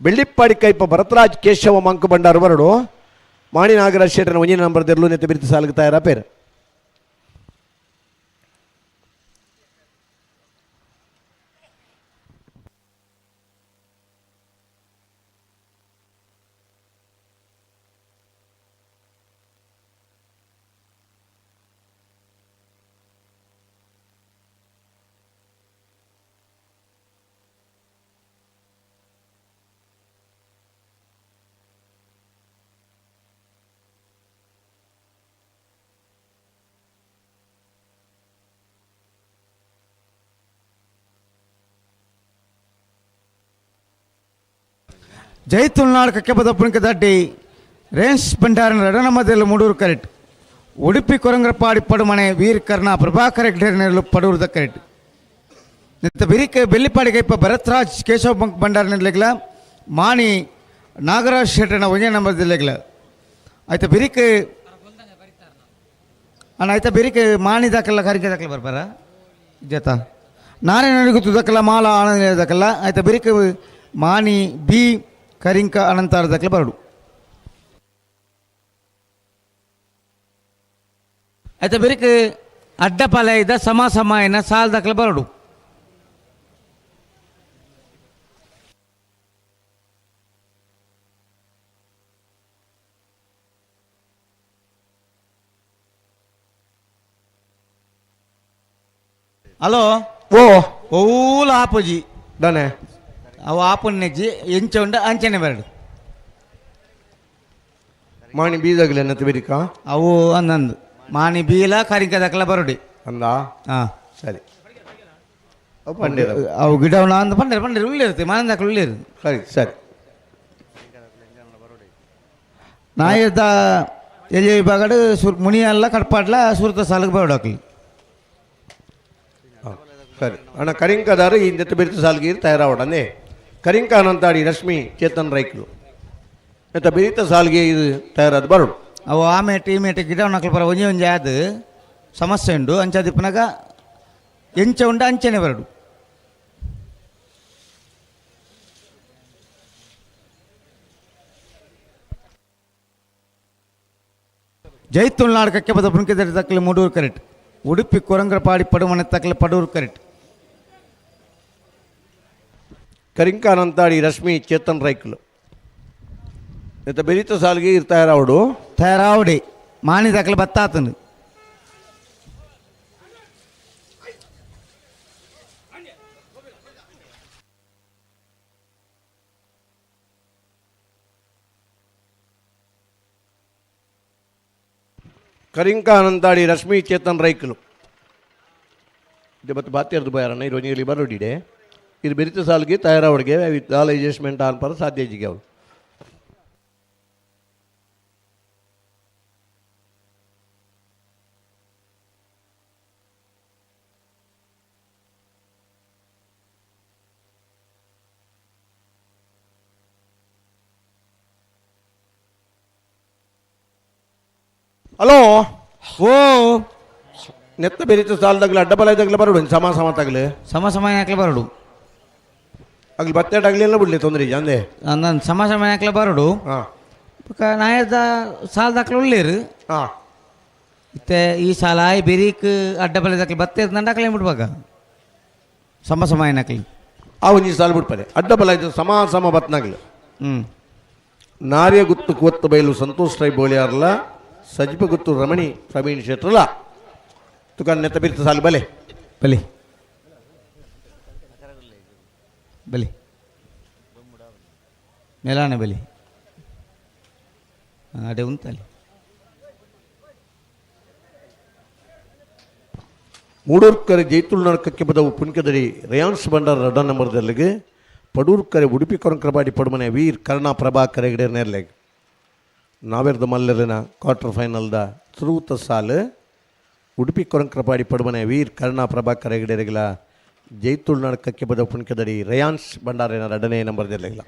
[SPEAKER 3] ಬೆಳ್ಳಿಪ್ಪಾಡಿ ಕೈಪ ಭರತರಾಜ್ ಕೇಶವ ಮಂಕು ಭಂಡಾರು ಬರಡು ಮಾಣಿ ನಾಗರಾಜ್ ಶೆಟ್ಟನ ಒಂಜಿನ ನಂಬರ್ ದೆರ್ಲು ನೆತ್ತ ಬೆರೀತ ಸಾಲಿಗೆ ತಯಾರ ಪೇರು.
[SPEAKER 1] ಜೈ ತುಳುನಾಡು ಕಕ್ಕೆಪದಪ್ಪನಿಗೆ ದಡ್ಡಿ ರೇನ್ಸ್ ಭಂಡಾರನ ರಡನಮದೆಲ್ಲ ಮೂಡೂರು ಕರೆಕ್ಟ್ ಉಡುಪಿ ಕೊರಂಗ್ರಪಾಡಿ ಪಡುಮನೆ ವೀರ್ ಕರ್ಣ ಪ್ರಭಾಕರ ಹೆಗ್ಡೆರ್ನೆರಳು ಪಡೂರ್ದ ಕರೆಕ್ಟ್ ನಿತ್ತ ಬಿರಿಕೆ ಬೆಳ್ಳಿಪಾಡಿ ಕೈಪ ಭರತ್ರಾಜ್ ಕೇಶವ ಬಂಕ್ ಭಂಡಾರ ನೆಡ್ಲೆಗ್ಲ ಮಾಣಿ ನಾಗರಾಜ್ ಶೆಟ್ಟನ ಒಂದೇ ನಂಬರ್ ದಿಲ್ಲೆಗ್ಲ ಆಯ್ತಾ ಬಿರಿಕೆ ಅಣ್ಣ ಆಯ್ತಾ ಬಿರಿಕೆ ಮಾಣಿ ದಾಖಲ ಕರಿಕೆ ದಾಖಲೆ ಬರ್ಬಾರ ಜತ ನಾರಾಯಣ ದಕ್ಕಲ ಮಾಲ ಆನಂದ ದಾಖಲ ಆಯ್ತಾ ಬಿರಿಕೆ ಮಾಣಿ ಬಿ ಕರಿಂಕ ಅನಂತಾರ ದಾಖಲೆ ಬರಡು ಆಯ್ತಾ ಬಿರಿಕೆ ಅಡ್ಡಪಾಲ ಇದ್ದ ಸಮ ಸಮಾಯನ ಸಾಲ್ ದಾಖಲೆ ಬರಡು. ಹಲೋ.
[SPEAKER 3] ಓ.
[SPEAKER 1] ಓಲ ಆಪುಜಿ.
[SPEAKER 3] ದಾನೆ.
[SPEAKER 1] ಅವು ಆಪುನೆಜ್ಜಿ ಎಂಚ ಉಂಡು ಅಂಚನೆ ಬರಡು.
[SPEAKER 3] ಮಾಣಿ ಬೀಜಗಲೆ ನೆತ್ತ ಬೆರಿಕ.
[SPEAKER 1] ಅವು ಅಂದಂದು ಮಾಣಿ ಬೀಲ ಕರಿಂಕ ದಾಖಲೆ ಬರಡಿ.
[SPEAKER 3] ಅಂದ.
[SPEAKER 1] ಹಾಂ.
[SPEAKER 3] ಸರಿ ಅವು ಪಂಡಿರ.
[SPEAKER 1] ಅವು ಗಿಡವನ ಅಂದ ಪಂಡಿರ ಪಂಡಿರ ಉಳ್ಳಿರುತ್ತೆ ಮಾನ ದಾಖಲೆ ಉಳ್ಳಿರು.
[SPEAKER 3] ಸರಿ ಸರಿ.
[SPEAKER 1] ನಾಯದ ಎಲ್ಲಿ ವಿಭಾಗಡು ಸುರ್ ಮುನಿಯಲ್ಲ ಕಟ್ಪಾಡ್ಲ ಸುರುತ ಸಾಲಕ್ಕೆ ಬರಡಾಕ್ಲಿ.
[SPEAKER 3] ಸರಿ ಅಣ್ಣ ಕರಿಂಕದಾರು ಈ ನೆತ್ತ ಬೆರಿತ ಸಾಲ್ಗೆ ತಯಾರಾವಡನೆ ಕರಿಂಕ ಅನಂತಾಡಿ ರಶ್ಮಿ ಚೇತನ್ ರೈಕ್ಲು ನೆತ್ತ ಬೆರಿತ ಸಾಲ್ಗೆ ಇದು ತಯಾರಾದ ಬರೋಡು.
[SPEAKER 1] ಅವು ಆಮೇಟು ಈ ಮೇಟು ಗಿಡ ನಕಲು ಬರ ಒಂಜಿ ಒಂಜಿ ಆದ್ ಸಮಸ್ಯೆ ಉಂಡು ಅಂಚಾದಿಪ್ಪನಾಗ ಎಂಚ ಉಂಡು ಅಂಚನೆ ಬರಡು. ಜೈ ತುಳುನಾಡು ಕಕ್ಕೆಪದ ಪುಣ್ಕೆದರಿ ತಕ್ಕಲೆ ಮೂಡೂರು ಕರೆಕ್ಟ್ ಉಡುಪಿ ಕೊರಂಗ್ರಪಾಡಿ ಪಡುಮನೆ ತಕ್ಕಲೆ ಪಡೂರು ಕರೆಕ್ಟ್.
[SPEAKER 3] ಕರಿಂಕ ಅನಂತಾಡಿ ರಶ್ಮಿ ಚೇತನ್ ರೈಕ್ಲು ನೆತ್ತ ಬೆರಿತ ಸಾಲ್ಗೆ ಇದು ತಯಾರಾವಡು.
[SPEAKER 1] ತಯಾರಾವಡಿ ಮಾಣಿ ದಾಖಲೆ ಬತ್ತಾತನು.
[SPEAKER 3] ಕರಿಂಕ ಅನಂತಾಡಿ ರಶ್ಮಿ ಚೇತನ್ ರೈಕ್ಲು ಇದು ಮತ್ತು ಬಾತ್ಯರ್ದು ಬಯಾರಣ್ಣ ಇರೋ ಬರೋಡಿಡೆ ಇದು ಬೆರಿತ ಸಾಲ್ಗೆ ತಯಾರಾವಡಿಗೆ ದಾಲ ಅಡ್ಜಸ್ಟ್ಮೆಂಟ್ ಆನ್ಪರ ಸಾಧ್ಯ ಜಿಗೆ ಅವು. Hello
[SPEAKER 1] ಓ
[SPEAKER 3] ನೆತ್ತ ಬೆರಿತ ಸಾಲದಾಗಲ ಅಡ್ಡ ಬಲ ಇದ್ದಾಗಲ ಬರಡು ಸಮ ಸಮ ತಗಲು
[SPEAKER 1] ಸಮ ಸಮ ಹಾಕ್ಲೆ ಬರಡು.
[SPEAKER 3] ಅಗ್ಲಿ ಬತ್ತೆಟ್ ಆಗ್ಲಿಲ್ಲ ಬಿಡ್ಲಿ ತೊಂದರೆ ಅಂದೆ.
[SPEAKER 1] ನಾನು ಸಮ ಸಮ ಹಾಕ್ಲೆ ಬರಡು.
[SPEAKER 3] ಹಾಂ
[SPEAKER 1] ಬೊಕ ನಾಯದ ಸಾಲದಾಕ್ಲೆ ಉಳ್ಳೇರು.
[SPEAKER 3] ಹಾಂ
[SPEAKER 1] ಇತ್ತೆ ಈ ಸಾಲ ಆಯ್ ಬೆರೀಕ್ ಅಡ್ಡ ಬಲದಾಕ್ಲೆ ಬತ್ತೆ ನಂಡಾಕ್ಲೆ ಬಿಡ್ಬಾಗ ಸಮ ಸಮ ಏನಕ್ಲಿ.
[SPEAKER 3] ಆ ಒಂಜಿ ಸಾಲ ಬಿಡ್ಪದೆ ಅಡ್ಡ ಬಲ ಇದ್ದ ಸಮ ಸಮ ಬತ್ನಾಗ್ಲು.
[SPEAKER 1] ಹ್ಞೂ.
[SPEAKER 3] ನಾರ್ಯ ಗುತ್ತು ಕೂವತ್ತ ಬೈಲು ಸಂತೋಷ್ ರೈ ಬೋಳಿಯಾರ್ಲ ಸಜಿಪ ಗುತ್ತು ರಮಣಿ ಪ್ರವೀಣ್ ಶೆಟ್ರಲ ತುಕಾನ್ ನೆತ್ತ ಬಿರ್ತ ಸಾಲು ಬಲೆ.
[SPEAKER 1] ಬಲಿ ಬಲಿ ಮೇಲಾನೆ ಬಲಿ ಅಡೆ ಉಂತಲ್ಲಿ.
[SPEAKER 3] ಮೂಡೂರ್ಕರೆ ಜೈತುಳ್ನಾಡ್ ಕಕ್ಕೆ ಬದವು ಪುನ್ಕೆದಡಿ ರೇಯಾನ್ಸ್ ಭಂಡಾರ ರಡ್ಡ ನಂಬರ್ದಲ್ಲಿಗೆ ಪಡೂರ್ಕರೆ ಉಡುಪಿ ಕೊರಂಕ್ರಬಾಡಿ ಪಡುಮನೆ ವೀರ್ ಕರ್ಣಾ ಪ್ರಭಾಕರ್ ಹೆಗಡೆ ನೇರ್ಲೆಗ್ ನಾವೆರ್ದ ಮಲ್ಲರಿನ ಕ್ವಾರ್ಟರ್ ಫೈನಲ್ದ ಸುರೂತ ಸಾಲು ಉಡುಪಿ ಕೊರಂಕ್ರಪಾಡಿ ಪಡುಮನೆ ವೀರ್ ಕರ್ಣಾ ಪ್ರಭಾಕರ್ ಹೆಗಡೆರೆಗಳ ಜೈತುಳ್ನಾಡ್ ಕಕ್ಕೆ ಬದವು ಪುನ್ಕೆದಡಿ ರೇಯಾನ್ಸ್ ಭಂಡಾರಿನ ಎರಡನೇ ನಂಬರ್ದಲ್ಲಿಲ್ಲ.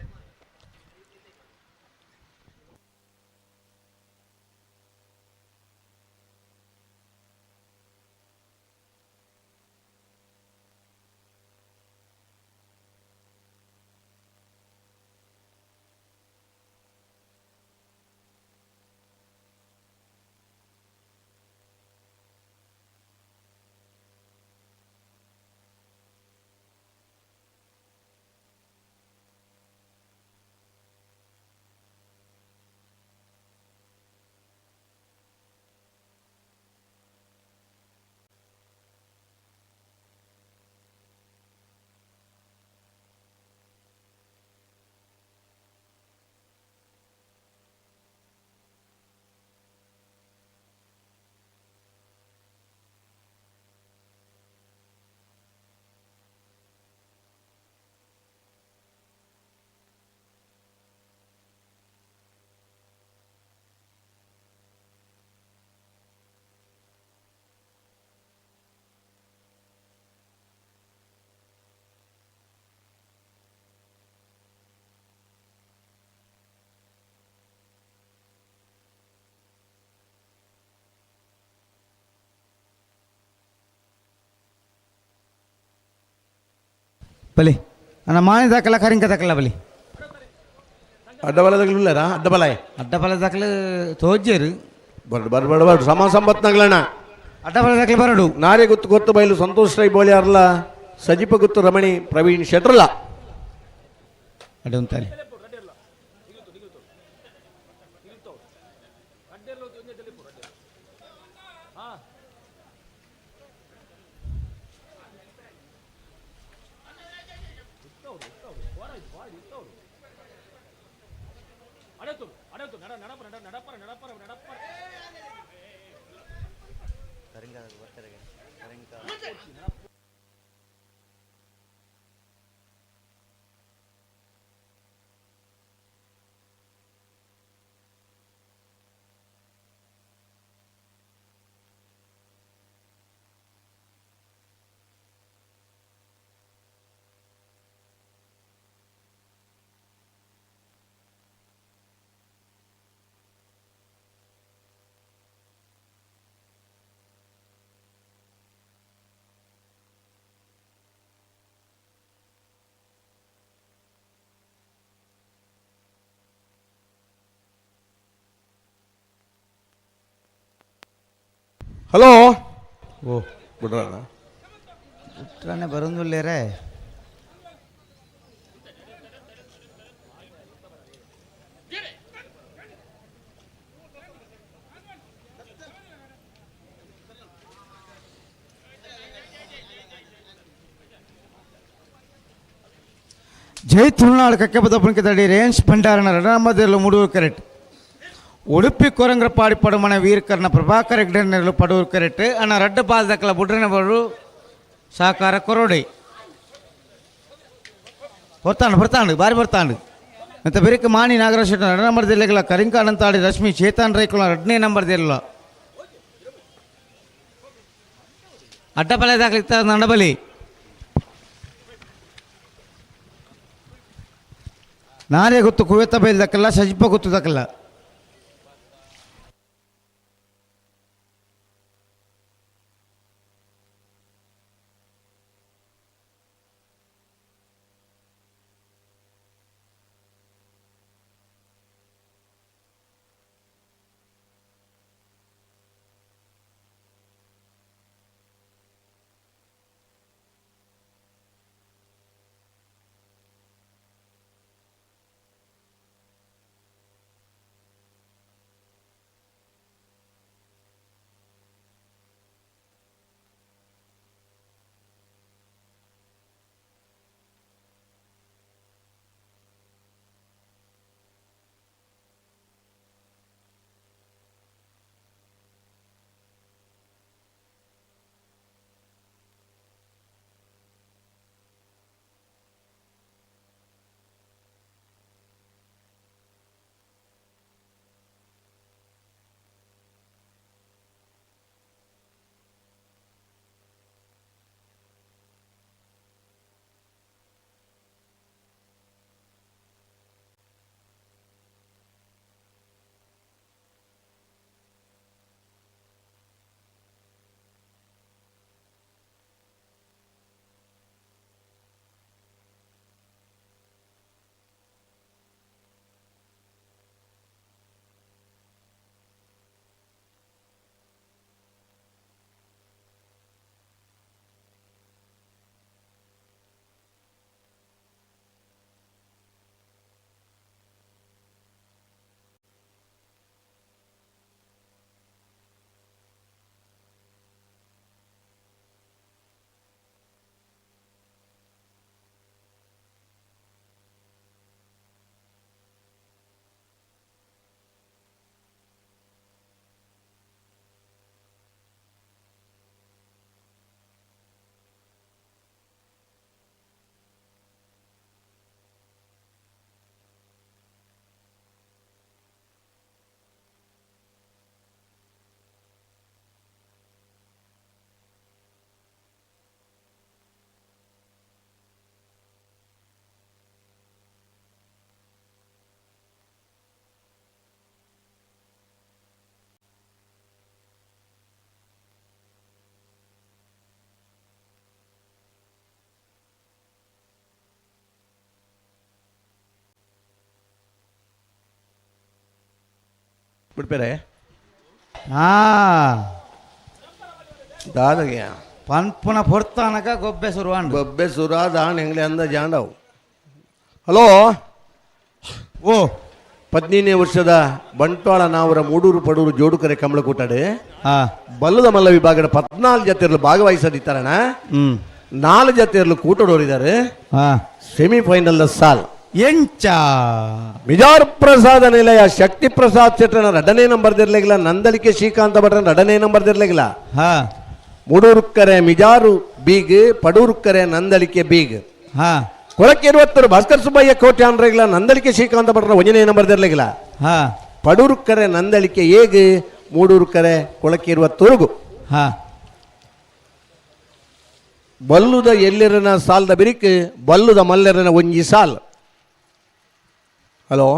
[SPEAKER 1] ಬಲಿ ಅಣ್ಣ ಮಾನಿ ದಾಖಲ ಕರಿಂಕ ದಾಖಲ ಬಲಿ.
[SPEAKER 3] ಅಡ್ಡಬಲದಾಗಲಿಲ್ಲರಾ ಅಡ್ಡಬಲ.
[SPEAKER 1] ಅಡ್ಡ ಬಲ ದಾಖಲೆ ತೋಜೇರು.
[SPEAKER 3] ಬರಡು ಬರಡು ಬರಡು ಬರಡು ಸಮ ಸಂಬತ್ನಾಗ್ಲಣ್ಣ.
[SPEAKER 1] ಅಡ್ಡ ಬಲ ದಾಖಲೆ ಬರಡು.
[SPEAKER 3] ನಾರೇ ಗುತ್ತು ಗೊತ್ತು ಬೈಲು ಸಂತೋಷ್ ರೈ ಬೋಳಿಯಾರ್ಲ ಸಜಿಪ ಗುತ್ತು ರಮಣಿ ಪ್ರವೀಣ್ ಶೆಟ್ರಲ.
[SPEAKER 1] ಅಡೆ ಉಂತಲ್ಲಿ.
[SPEAKER 3] ಹಲೋ ಓ ಬಿಡ್ರಣ್ಣ.
[SPEAKER 1] ಉತ್ತರನೇ ಬರೋದಿಲ್ಲೇರೆ. ಜೈ ತುಳುನಾಡು ಕಕ್ಕೆಬದ ಪುಣ್ಕೆದಡಿ ರೇಂಜ್ ಭಂಡಾರನ ರಡಮದಲ್ಲೂ ಮೂಡೂರು ಕರೆಕ್ಟ್. ಉಡುಪಿ ಕೊರಂಗ್ರಪಾಡಿ ಪಡುಮನೆ ವೀರಕರ್ಣ ಪ್ರಭಾಕರ್ ಹೆಗ್ಡೆ ಪಡೂರು ಕರೆಕ್ಟ್. ಅಣ್ಣ ರಡ್ಡ ಬಾಲ್ದಕ್ಕಲ ಬುಡ್ರನ ಬರು ಸಹಕಾರ ಕೊರೋಡಿ ಬರ್ತಾಂಡು ಬರ್ತಾಂಡು ಬಾರಿ ಬರ್ತಾಂಡು ಮತ್ತು ಬೆರಿಕ ಮಾಣಿ ನಾಗರಾಜ್ ಶೆಟ್ಟಿ ಎರಡು ನಂಬರ್ ದಿಲ್ಲೆಗಳ ಕರಿಂಕಾನಂತಾಡಿ ರಶ್ಮಿ ಚೇತನ್ ರೈಕುಲ ಎರಡನೇ ನಂಬರ್ ದಿಲ್ಲ ಅಡ್ಡಬಲ ದಾಖಲಿತ್ತ ನಂಡಬಲಿ ನಾನೇ ಗೊತ್ತು ಕುವೆತ ಬೈಲ್ದಕ್ಕಲ್ಲ ಸಜಿಪ ಗೊತ್ತು ದಕ್ಕಲ್ಲ.
[SPEAKER 3] ಬಿಡ್ಪೇರೆ
[SPEAKER 1] ಆ
[SPEAKER 3] ದಾದಗೆ
[SPEAKER 1] ಪನ್ಪುನ ಪೊರ್ತಾನಕ ಗೊಬ್ಬೆ ಶುರುವಾಂಡ್.
[SPEAKER 3] ಬೊಬ್ಬೆ ಸುರಾದ ಹೆಂಗ್ಲೆ ಅಂದ ಜಾಂಡವು. ಹಲೋ.
[SPEAKER 1] ಓ.
[SPEAKER 3] 15ನೇ ವರ್ಷದ ಬಂಟ್ವಾಳ ನಾವರ ಮೂಡೂರು ಪಡೂರು ಜೋಡುಕರೆ ಕಮಲಕೂಟಡೆ
[SPEAKER 1] ಆ
[SPEAKER 3] ಬಲ್ಲದ ಮಲ್ಲ ವಿಭಾಗದ 14 ಜತೆಯರು ಭಾಗವಹಿಸದಿತ್ತಾರಣ. 4 ಜತೆಯರು ಕೂಟಡೋರಿದ್ದಾರೆ.
[SPEAKER 1] ಆ
[SPEAKER 3] ಸೆಮಿಫೈನಲ್ ಸಾಲ್
[SPEAKER 1] ಎಂಚ
[SPEAKER 3] ಮಿಜಾರ್ ಪ್ರಸಾದ ನಿಲಯ ಶಕ್ತಿ ಪ್ರಸಾದ್ ಶೆಟ್ಟನ 2ನೇ ನಂಬರ್ ದಿರ್ಲಿಗಿಲ್ಲ, ನಂದಲಿಕೆ ಶ್ರೀಕಾಂತ ಭಟ್ರನ 2ನೇ ನಂಬರ್ ದಿರ್ಲಿಗಿಲ್ಲ.
[SPEAKER 1] ಹಾ
[SPEAKER 3] ಮೂಡೂರುಕ್ಕರೆ ಮಿಜಾರು ಬೀಗ್, ಪಡೂರುಕ್ಕರೆ ನಂದಳಿಕೆ ಬೀಗ್.
[SPEAKER 1] ಹಾ
[SPEAKER 3] ಕೊಳಕ್ಕೆ 20 ಭಾಸ್ಕರ್ ಸುಬ್ಬಯ್ಯ ಕೋಟೆ ಅನ್ರೆಗಿಲ್ಲ, ನಂದಳಿಕೆ ಶ್ರೀಕಾಂತ ಭಟ್ರನ 1ನೇ ನಂಬರ್ ದಿರ್ಲಿಗಿಲ್ಲ.
[SPEAKER 1] ಹಾ
[SPEAKER 3] ಪಡೂರುಕ್ಕರೆ ನಂದಳಿಕೆ ಏಗ್, ಮೂಡೂರುಕ್ಕರೆ ಕೊಳಕ್ಕೆ 20.
[SPEAKER 1] ಹಾ
[SPEAKER 3] ಬಲ್ಲುದ ಎಲ್ಲೆರನ ಸಾಲ್ದ ಬಿರಿಕ್, ಬಲ್ಲುದ ಮಲ್ಲೆರನ ಒಂಜಿ ಸಾಲ್. ಹಲೋ.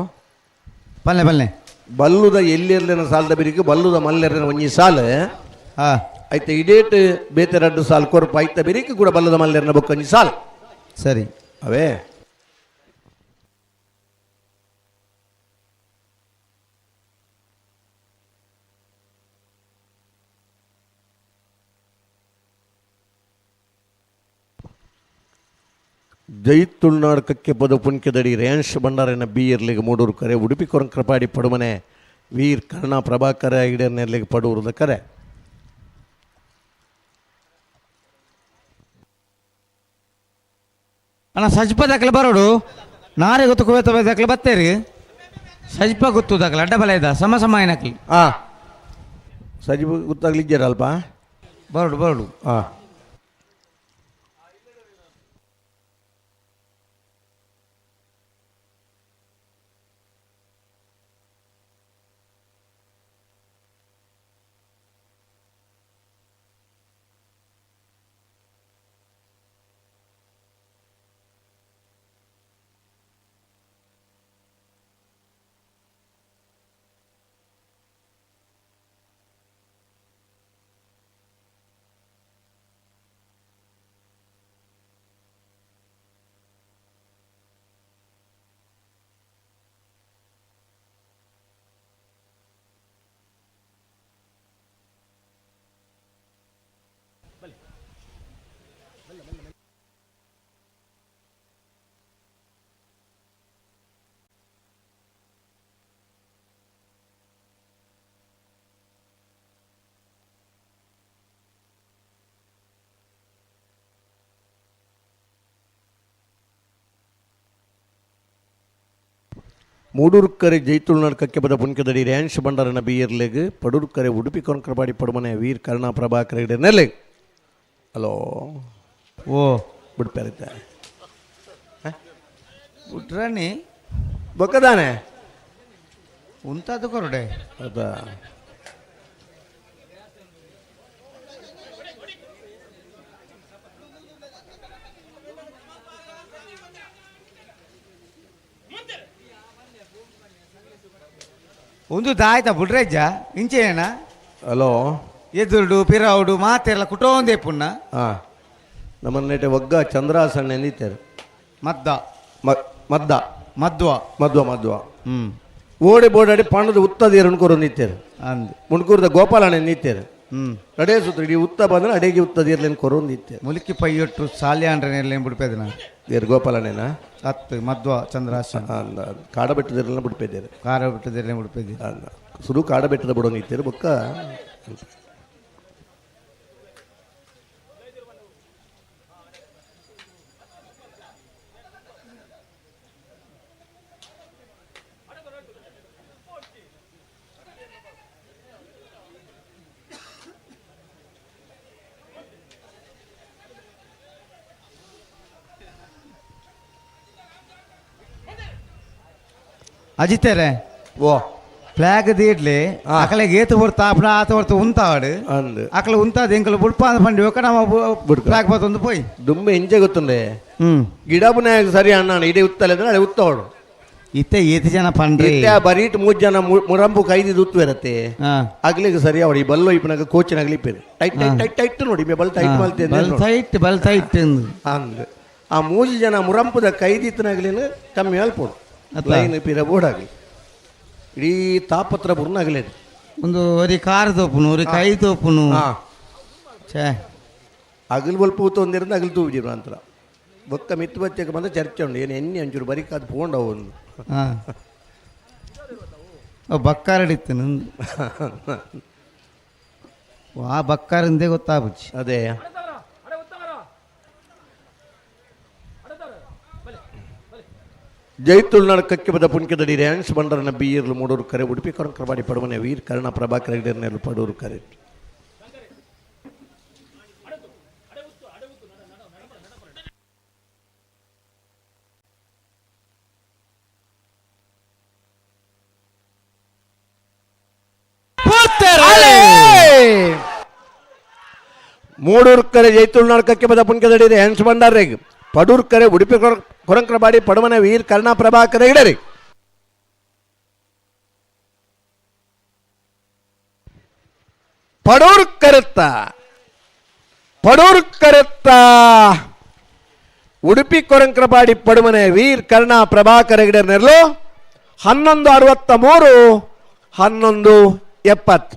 [SPEAKER 1] ಪಲ್ಲೆ ಪಲ್ಲೆ.
[SPEAKER 3] ಬಲ್ಲುದ ಎಲ್ಲೆರ್ಲಿನ ಸಾಲ್ದ ಬಿರಿಕ್, ಬಲ್ಲುದ ಮಲ್ಲೆರನ ಒಂಜಿ ಸಾಲ್.
[SPEAKER 1] ಹಾ
[SPEAKER 3] ಐತೆ ಇಡೇಟ್ ಬೇತೆ ರಡ್ಡು ಸಾಲ್ ಕೊರ್ಪ ಐತ ಬಿರಿಕ್ ಕೂಡ ಬಲ್ಲದ ಮಲ್ಲೆರನ ಬೊಕ್ಕೊಂಜಿ ಸಾಲ್.
[SPEAKER 1] ಸರಿ.
[SPEAKER 3] ಅವೇ ಜೈ ತುಳುನಾಡು ಕಕ್ಕೆ ಪದ ಪುಣ್ಕೆದಡಿ ರೇಂಶ್ ಭಂಡಾರನ ಬಿ ಇರ್ಲಿಗೆ ಮೂಡೂರು ಕರೆ, ಉಡುಪಿ ಕೊರಂಕ್ರಪಾಡಿ ಪಡುಮನೆ ವೀರ್ ಕರ್ಣ ಪ್ರಭಾಕರ ಇಡರ್ನೆರ್ಲಿಗೆ ಪಡೂರದ ಕರೆ.
[SPEAKER 1] ಅಣ್ಣ ಸಜ್ಪ ದಾಖಲೆ ಬರೋಡು ನಾರೆ ಗೊತ್ತು ಕುವೇತ ದಾಖಲೆ ಬತ್ತೇರಿ ಸಜ್ಪ ಗೊತ್ತು ದಾಖಲೆ ಅಡ್ಡ ಬಲ ಇದ್ದ ಸಮ ಸಮ ಏನಕ್ಲಿ.
[SPEAKER 3] ಆ ಸಜ್ಪ ಗೊತ್ತಾಗ್ಲಿದ್ದೀರ ಅಲ್ಪ.
[SPEAKER 1] ಬರೋಡು ಬರೋಡು.
[SPEAKER 3] ಹಾಂ ಮೂಡೂರುಕ್ಕರೆ ಜೈತುಳ್ನಾಡ್ ಕಕ್ಕೆಪದ ಪುಣ್ಕೆದಡಿ ರ್ಯಾನ್ಶ್ ಭಂಡಾರನ ಬಿ ಇರ್ಲೆಗ್, ಪಡೂರುಕ್ಕರೆ ಉಡುಪಿ ಕೊರಂಕ್ರಪಾಡಿ ಪಡುಮನೆ ವೀರ್ ಕರ್ಣ ಪ್ರಭಾಕರ ಇಡರ್ನೆರ್ಲೆಗ್. ಹಲೋ.
[SPEAKER 1] ಓ.
[SPEAKER 3] ಬಿಡ್ಪೇರೈತೆ
[SPEAKER 1] ಬಿಟ್ರಾಣಿ
[SPEAKER 3] ಬೊಕ್ಕದಾನೆ
[SPEAKER 1] ಉಂತಾದ ಕೊರಡೆ.
[SPEAKER 3] ಹೌದಾ?
[SPEAKER 1] ಒಂದು ದಾಯ್ತ ಬುಡ್ರೆಜ್ಜ ಇಂಚೇನ.
[SPEAKER 3] ಹಲೋ.
[SPEAKER 1] ಎದುರುಡು ಪಿರೌಡು ಮಾತೆಲ್ಲ ಕುಟೋಂದೇ ಪುಣ್ಣ.
[SPEAKER 3] ಹಾಂ ನಮ್ಮನ್ನೇಟೆ ಒಗ್ಗ ಚಂದ್ರಾಸಣ್ಣ ಎಂದಿತ್ತಾರೆ.
[SPEAKER 1] ಮದ್ದ
[SPEAKER 3] ಮದ್ದ
[SPEAKER 1] ಮದ್ವ
[SPEAKER 3] ಮದ್ವ ಮದ್ವ.
[SPEAKER 1] ಹ್ಮ್
[SPEAKER 3] ಓಡಿ ಬೋಡಾಡಿ ಪಣದ ಉತ್ತದ ಎರಣ್ಕೊರೊಂದಿತ್ತೇರು.
[SPEAKER 1] ಅಂದ್
[SPEAKER 3] ಮುಣ್ಕೂರದ ಗೋಪಾಲಣ್ಣ ಎಂದಿತ್ತೇರು. ಅಡೇ ಸುತ್ತ ಇಡೀ ಉತ್ತ ಬಂದ್ರೆ ಅಡೇಗೆ ಉತ್ತದ ಇರ್ಲೇನು ಕೊರೊಂದಿತ್ತೇರು.
[SPEAKER 1] ಮುಲಿಕಿ ಪೈಯೊಟ್ಟು ಸಾಲ್ಯಾಂಡ್ರನೆಲ್ಲ ಬಿಡ್ಪೇದನ.
[SPEAKER 3] ಏರು ಗೋಪಾಲಣ್ಣನ
[SPEAKER 1] ಅತ್ತು ಮದ್ವ ಚಂದ್ರಾಸನ.
[SPEAKER 3] ಕಾಡಬೆಟ್ಟದಿರಲ್ಲ ಬಿಡ್ಪೇದೇರು.
[SPEAKER 1] ಕಾರ ಬಿಟ್ಟದಿರಲೇ ಬಿಡ್ಪೇದಿ.
[SPEAKER 3] ಸುರು ಕಾಡಬೆಟ್ಟದ ಬಿಡೋಂಗಿತ್ತೇರು ಬೊಕ್ಕ.
[SPEAKER 1] ಅಜಿತೇರೆ.
[SPEAKER 3] ಓ.
[SPEAKER 1] ಫ್ಲಾಗ್ ದೀಡ್ಲಿ ಅಕಲೆ ಗೇತು ಬರ್ತಾ ಅಪ್ನ ಆತ ಬರ್ತು ಉಂತಾಡು.
[SPEAKER 3] ಅಂದ್
[SPEAKER 1] ಅಕಲೆ ಉಂತಾದ ಎಂಕಲು ಬುಡ್ಪ ಅಂದ್ ಪಂಡಿ ಒಕ್ಕ ನಮ್ಮ ಫ್ಲಾಗ್ ಬತ್ತೊಂದು ಪೋಯ್.
[SPEAKER 3] ದುಂಬೆ ಇಂಚೆ ಗೊತ್ತುಂಡೆ. ಗಿಡಬುನಾಯಕ ಸರಿ ಅಣ್ಣ ಇಡೀ ಉತ್ತಲೆ ಅಂದ್ರೆ ಅಡೆ ಉತ್ತವಡು.
[SPEAKER 1] ಇತ್ತೆ ಏತು ಜನ ಪಂಡ್ರಿ.
[SPEAKER 3] ಇತ್ತೆ ಬರೀಟ್ 3 ಜನ ಮುರಂಬು ಕೈದಿ ಉತ್ತು ಇರತ್ತೆ. ಅಗ್ಲಿಗೆ ಸರಿ ಅವಡಿ ಬಲ್ಲೋ ಇಪ್ಪನಾಗ ಕೋಚಿನಾಗ್ಲಿ ಇಪ್ಪೇರು tight tight tight tight ನೋಡಿ ಮೇ ಬಲ್ ಟೈಟ್ ಮಾಡ್ತೇನೆ.
[SPEAKER 1] ಬಲ್ ಟೈಟ್ ಬಲ್ ಟೈಟ್
[SPEAKER 3] ಅಂದ್ ಆ 3 ಜನ ಮುರಂಪುದ ಕೈದಿತ್ತನಾಗ್ಲಿನ ಕಮ್ಮಿ ಅಲ್ಪೋಡು.
[SPEAKER 1] ಅತ್ತ.
[SPEAKER 3] ಲೈನ್ ಪಿರ ಬೋರ್ಡ್ ಆಗಲಿ. ಇಡೀ ತಾಪತ್ರ ಬುರ್ನಾಗಲೇನು.
[SPEAKER 1] ಒಂದು ಒರಿ ಕಾರ್ ತೋಪುನು, ಒರಿ ಕೈ ತೋಪುನು. ಛೇ.
[SPEAKER 3] ಅಗಲ್ ಬಲ್ಪ ಒಂದಿರಂದು ಅಗಲ್ ತೂವಿಜಿರು ನಂತರ ಬೊಕ್ಕ ಮಿತ್ತು ಬಚ್ಚಕ್ಕೆ ಬಂದ ಚರ್ಚೆ ಉಂಡು. ಏನು ಎಣ್ಣೆ ಒಂಚೂರು ಬರಿಕಾದ ಪೋಂಡವು ಒಂದು.
[SPEAKER 1] ಹಾಂ, ಬಕ್ಕಾರಡಿತ್ತು ನಂದು. ಆ ಬಕ್ಕಾರಿಂದೇ ಗೊತ್ತಾಗುಚ್ಚಿ.
[SPEAKER 3] ಅದೇ. ಜೈತುಳ್ನಾಡು ಕಕ್ಕೆ ಬದ ಪುಣ್ಯದಡಿ ರ್ಯಾಂಕ್ಸ್ ಬಂಡರನ ಬೀರ್ಲು ಮೂಡೂರು ಕರೆ, ಉಡುಪಿ ಕೊರಂಕರಬಾಡಿ ಪಡುಮನೆ ವೀರ್ ಕರ್ಣ ಪ್ರಭಾಕರ ಹೆಗ್ಡೆರ್ನೆರ್ಲು ಪಡೂರು ಕರೆ. ಮೂಡೂರು ಕರೆ ಜೈತುಳ್ನಾಡು ಕಕ್ಕೆ ಬದ ಪುಣ್ಯದಡಿ ರ್ಯಾಂಕ್ಸ್ ಬಂಡಾರೇಗ್, ಪಡೂರು ಕರೆ ಉಡುಪಿ ಕೊರಂಕರಬಾಡಿ ಪಡುಮನೆ ವೀರ್ ಕರ್ಣ ಪ್ರಭಾಕರ ಹೆಗ್ಡೆರಿ. ಪಡೂರು ಕರೆತ್ತ, ಪಡೂರು ಕರೆತ್ತ ಉಡುಪಿ ಕೊರಂಕರಪಾಡಿ ಪಡುಮನೆ ವೀರ್ ಕರ್ಣ ಪ್ರಭಾಕರ ಹೆಗಡೆ ನೆರಳು. 11:63, 11:70.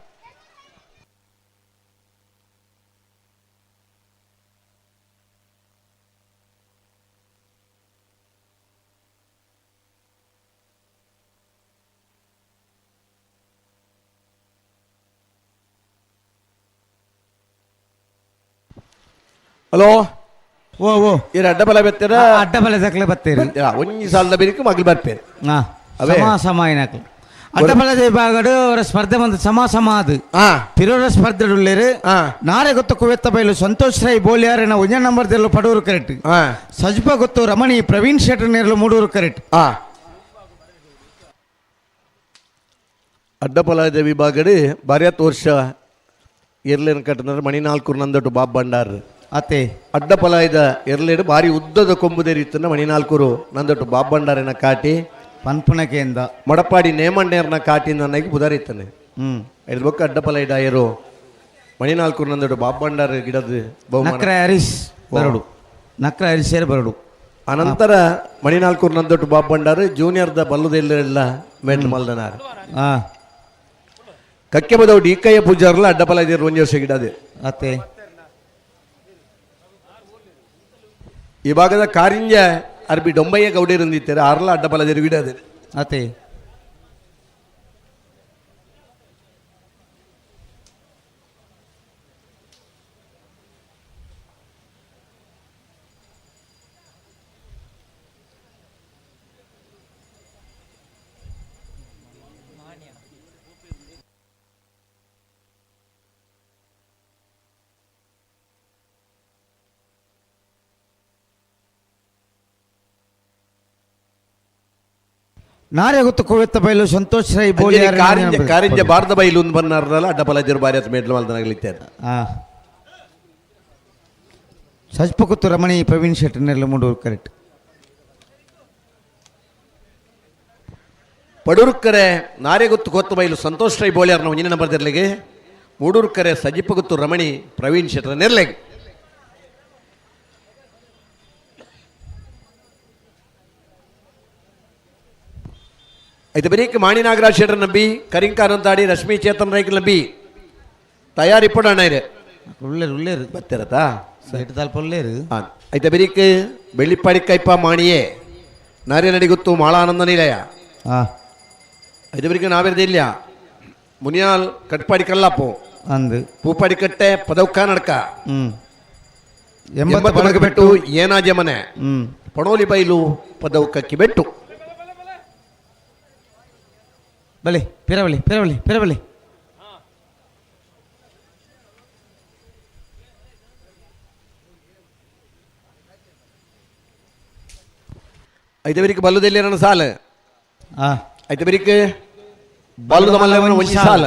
[SPEAKER 3] ಹಲೋ.
[SPEAKER 1] ಓ ಓ.
[SPEAKER 3] ಇರ ಅಡ್ಡಬಲ ಬೆತ್ತರ.
[SPEAKER 1] ಅಡ್ಡ ಬಲೆ ದಕ್ಲೆ ಬತ್ತೀರಿ.
[SPEAKER 3] ಒಂಜಿ ಸಾಲದ ಬಿರಿಕು ಮಗಲು ಬರ್ಪೇರು. ಅವೇ.
[SPEAKER 1] ಸಮ ಸಮ ಏನಕ್ಲು ಅಡ್ಡಬಲದ ವಿಭಾಗಡು ಅವರ ಸ್ಪರ್ಧೆ ಬಂದು ಸಮ ಸಮ ಅದು. ಪಿರೋರ ಸ್ಪರ್ಧೆ ಉಳ್ಳೇರು. ನಾಳೆ ಗೊತ್ತು ಕುವೆತ್ತ ಬೈಲು ಸಂತೋಷ್ ರೈ ಬೋಲಿಯಾರಿನ ಒಂಜ ನಂಬರ್ ದೆಲ್ಲು ಪಡೂರು ಕರೆಕ್ಟ್. ಸಜ್ಪ ಗೊತ್ತು ರಮಣಿ ಪ್ರವೀಣ್ ಶೆಟ್ಟರ್ ನೇರ್ಲು ಮೂಡೂರು ಕರೆಕ್ಟ್.
[SPEAKER 3] ಅಡ್ಡಪಲಾದ ವಿಭಾಗಡು ಬಾರ್ಯಾತ್ ವರ್ಷ ಎರ್ಲೇನು ಕಟ್ಟಂದ್ರೆ ಮಣಿ ನಾಲ್ಕು ನಂದಟು ಬಾಬ್ ಬಂಡಾರ್.
[SPEAKER 1] ಅತ್ತೆ.
[SPEAKER 3] ಅಡ್ಡಪಲಾಯದ ಎರ್ಲೇಡು ಭಾರಿ ಉದ್ದದ ಕೊಂಬುದೇರಿತ್ತನ್ನ ಮಣಿ ನಾಲ್ಕೂರು ನಂದಟು ಬಾಬ್ ಬಂಡಾರಿನ ಕಾಟಿ.
[SPEAKER 1] ಪನ್ಪುನಕೆಯಿಂದ.
[SPEAKER 3] ಮಡಪಾಡಿ ನೇಮಣ್ಣೇರ್ನ ಕಾಟಿ ನನ್ನಗೆ ಬುದಾರಿತ್ತಾನೆ. ಇದ್ರ ಬೊಕ್ಕ ಅಡ್ಡಪಲಾಯ ಡಾಯರು ಮಣಿ ನಾಲ್ಕೂರು ನಂದಟು ಬಾಬ್ ಬಂಡಾರ್ ಗಿಡದ ಬಹುಮಾನ.
[SPEAKER 1] ನಕ್ರ ಹರೀಶ್ ಬರಡು, ನಕ್ರ ಹರೀಶೇರ್ ಬರಡು.
[SPEAKER 3] ಅನಂತರ ಮಣಿ ನಾಲ್ಕೂರು ನಂದಟು ಬಾಬ್ ಬಂಡಾರ್ ಜೂನಿಯರ್ದ ಬಲ್ಲುದೆಲ್ಲ ಮೆಡ್ಲ್ ಮಲ್ದನಾರ್. ಕಕ್ಕೆ ಬದವು ಡಿಕಯ್ಯ ಪೂಜಾರ್ಲ ಅಡ್ಡಪಲಾಯ ಒಂಜಿ ವರ್ಷ ಗಿಡದೆ.
[SPEAKER 1] ಅತ್ತೆ.
[SPEAKER 3] ಈ ಭಾಗದ ಕಾರಿಂಜ ಅರ್ಬಿ ಡೊಂಬಯ್ಯ ಗೌಡೇರಂದಿತ್ತಾರೆ, ಆರ್ಲ ಅಡ್ಡಪಲದಿರು ಗಿಡದೆ.
[SPEAKER 1] ಅತ್ತೆ. ನಾಳೆ ಗೊತ್ತು ಕುವೆತ್ತ ಬೈಲು ಸಂತೋಷ್ ರೈ ಬೋಲಿಯಾರ್.
[SPEAKER 3] ಕಾರಿಂಜ ಕಾರಿಂಜ ಭಾರತ ಬೈಲು ಒಂದು ಬನ್ನಾರಲ್ಲ ಅಡ್ಡಪಲದಿರು ಬಾರಿ ಹತ್ತು ಮೇಟ್ಲು ಮಲ್ದನಾಗಲಿತ್ತಾರೆ.
[SPEAKER 1] ಸಜ್ಪಕುತ್ತು ರಮಣಿ ಪ್ರವೀಣ್ ಶೆಟ್ಟರ್ನೆಲ್ಲ ಮೂಡೂರು ಕರೆಕ್ಟ್.
[SPEAKER 3] ಪಡೂರ್ಕರೆ ನಾರೆಗುತ್ತು ಕೊತ್ತು ಬೈಲು ಸಂತೋಷ್ ರೈ ಬೋಳಿಯಾರ್ನ ಒಂಜಿನ ನಂಬರ್ ದಿರ್ಲಿಗೆ, ಮೂಡೂರ್ಕರೆ ಸಜಿಪಗುತ್ತು ರಮಣಿ ಪ್ರವೀಣ್ ಶೆಟ್ಟರ್ ನೆರ್ಲೆಗೆ. ಐತೆ ಬರೀಕ್ ಮಾಣಿ ನಾಗರಾಜ್ ಶೆಟ್ಟರ್ ನಂಬಿ, ಕರಿಂಕಾನಂತಾಡಿ ರಶ್ಮಿ ಚೇತನ್ ರೈಕ್ ನಂಬಿ ತಯಾರಿ ಪಡೋಣ ಇದೆ.
[SPEAKER 1] ಉಳ್ಳೇರು ಉಳ್ಳೇರು.
[SPEAKER 3] ಬತ್ತಿರತಾ.
[SPEAKER 1] ಸೈಟ್ ತಲ್ಪ ಉಳ್ಳೇರು.
[SPEAKER 3] ಐತೆ ಬರೀಕ್ ಬೆಳ್ಳಿಪ್ಪಾಡಿ ಕೈಪ ಮಾಣಿಯೇ ನಾರ್ಯನಡಿಗುತ್ತು ಮಾಳಾನಂದ ನಿಲಯ. ಐತೆ ಬರೀಕ್ ನಾವಿರ್ದಿಲ್ಲ ಮುನಿಯಾಲ್ ಕಟ್ಪಾಡಿ ಕಲ್ಲಾಪು.
[SPEAKER 1] ಅಂದು.
[SPEAKER 3] ಪೂಪಾಡಿ ಕಟ್ಟೆ ಪದವ್ಕ ನಡ್ಕ.
[SPEAKER 1] 80.
[SPEAKER 3] 80 ಬೆಟ್ಟು ಏನಾಜೆ ಮನೆ. ಪಣೋಲಿ ಬೈಲು ಪದವ್ಕಕ್ಕಿ ಬೆಟ್ಟು.
[SPEAKER 1] ಬಲಿ ಪಿರವಳಿ ಪಿರವಳಿ ಪಿರವಳಿ.
[SPEAKER 3] ಐತೆ ಬರೀಕ್ ಬಲ್ಲುದೆಲ್ಲಿ ನನ್ನ ಸಾಲ. ಐತೆ ಬರೀಕ್ ಬಲ್ಲುದ ಮಲ್ಲ ಒಂಜಿ ಸಾಲ.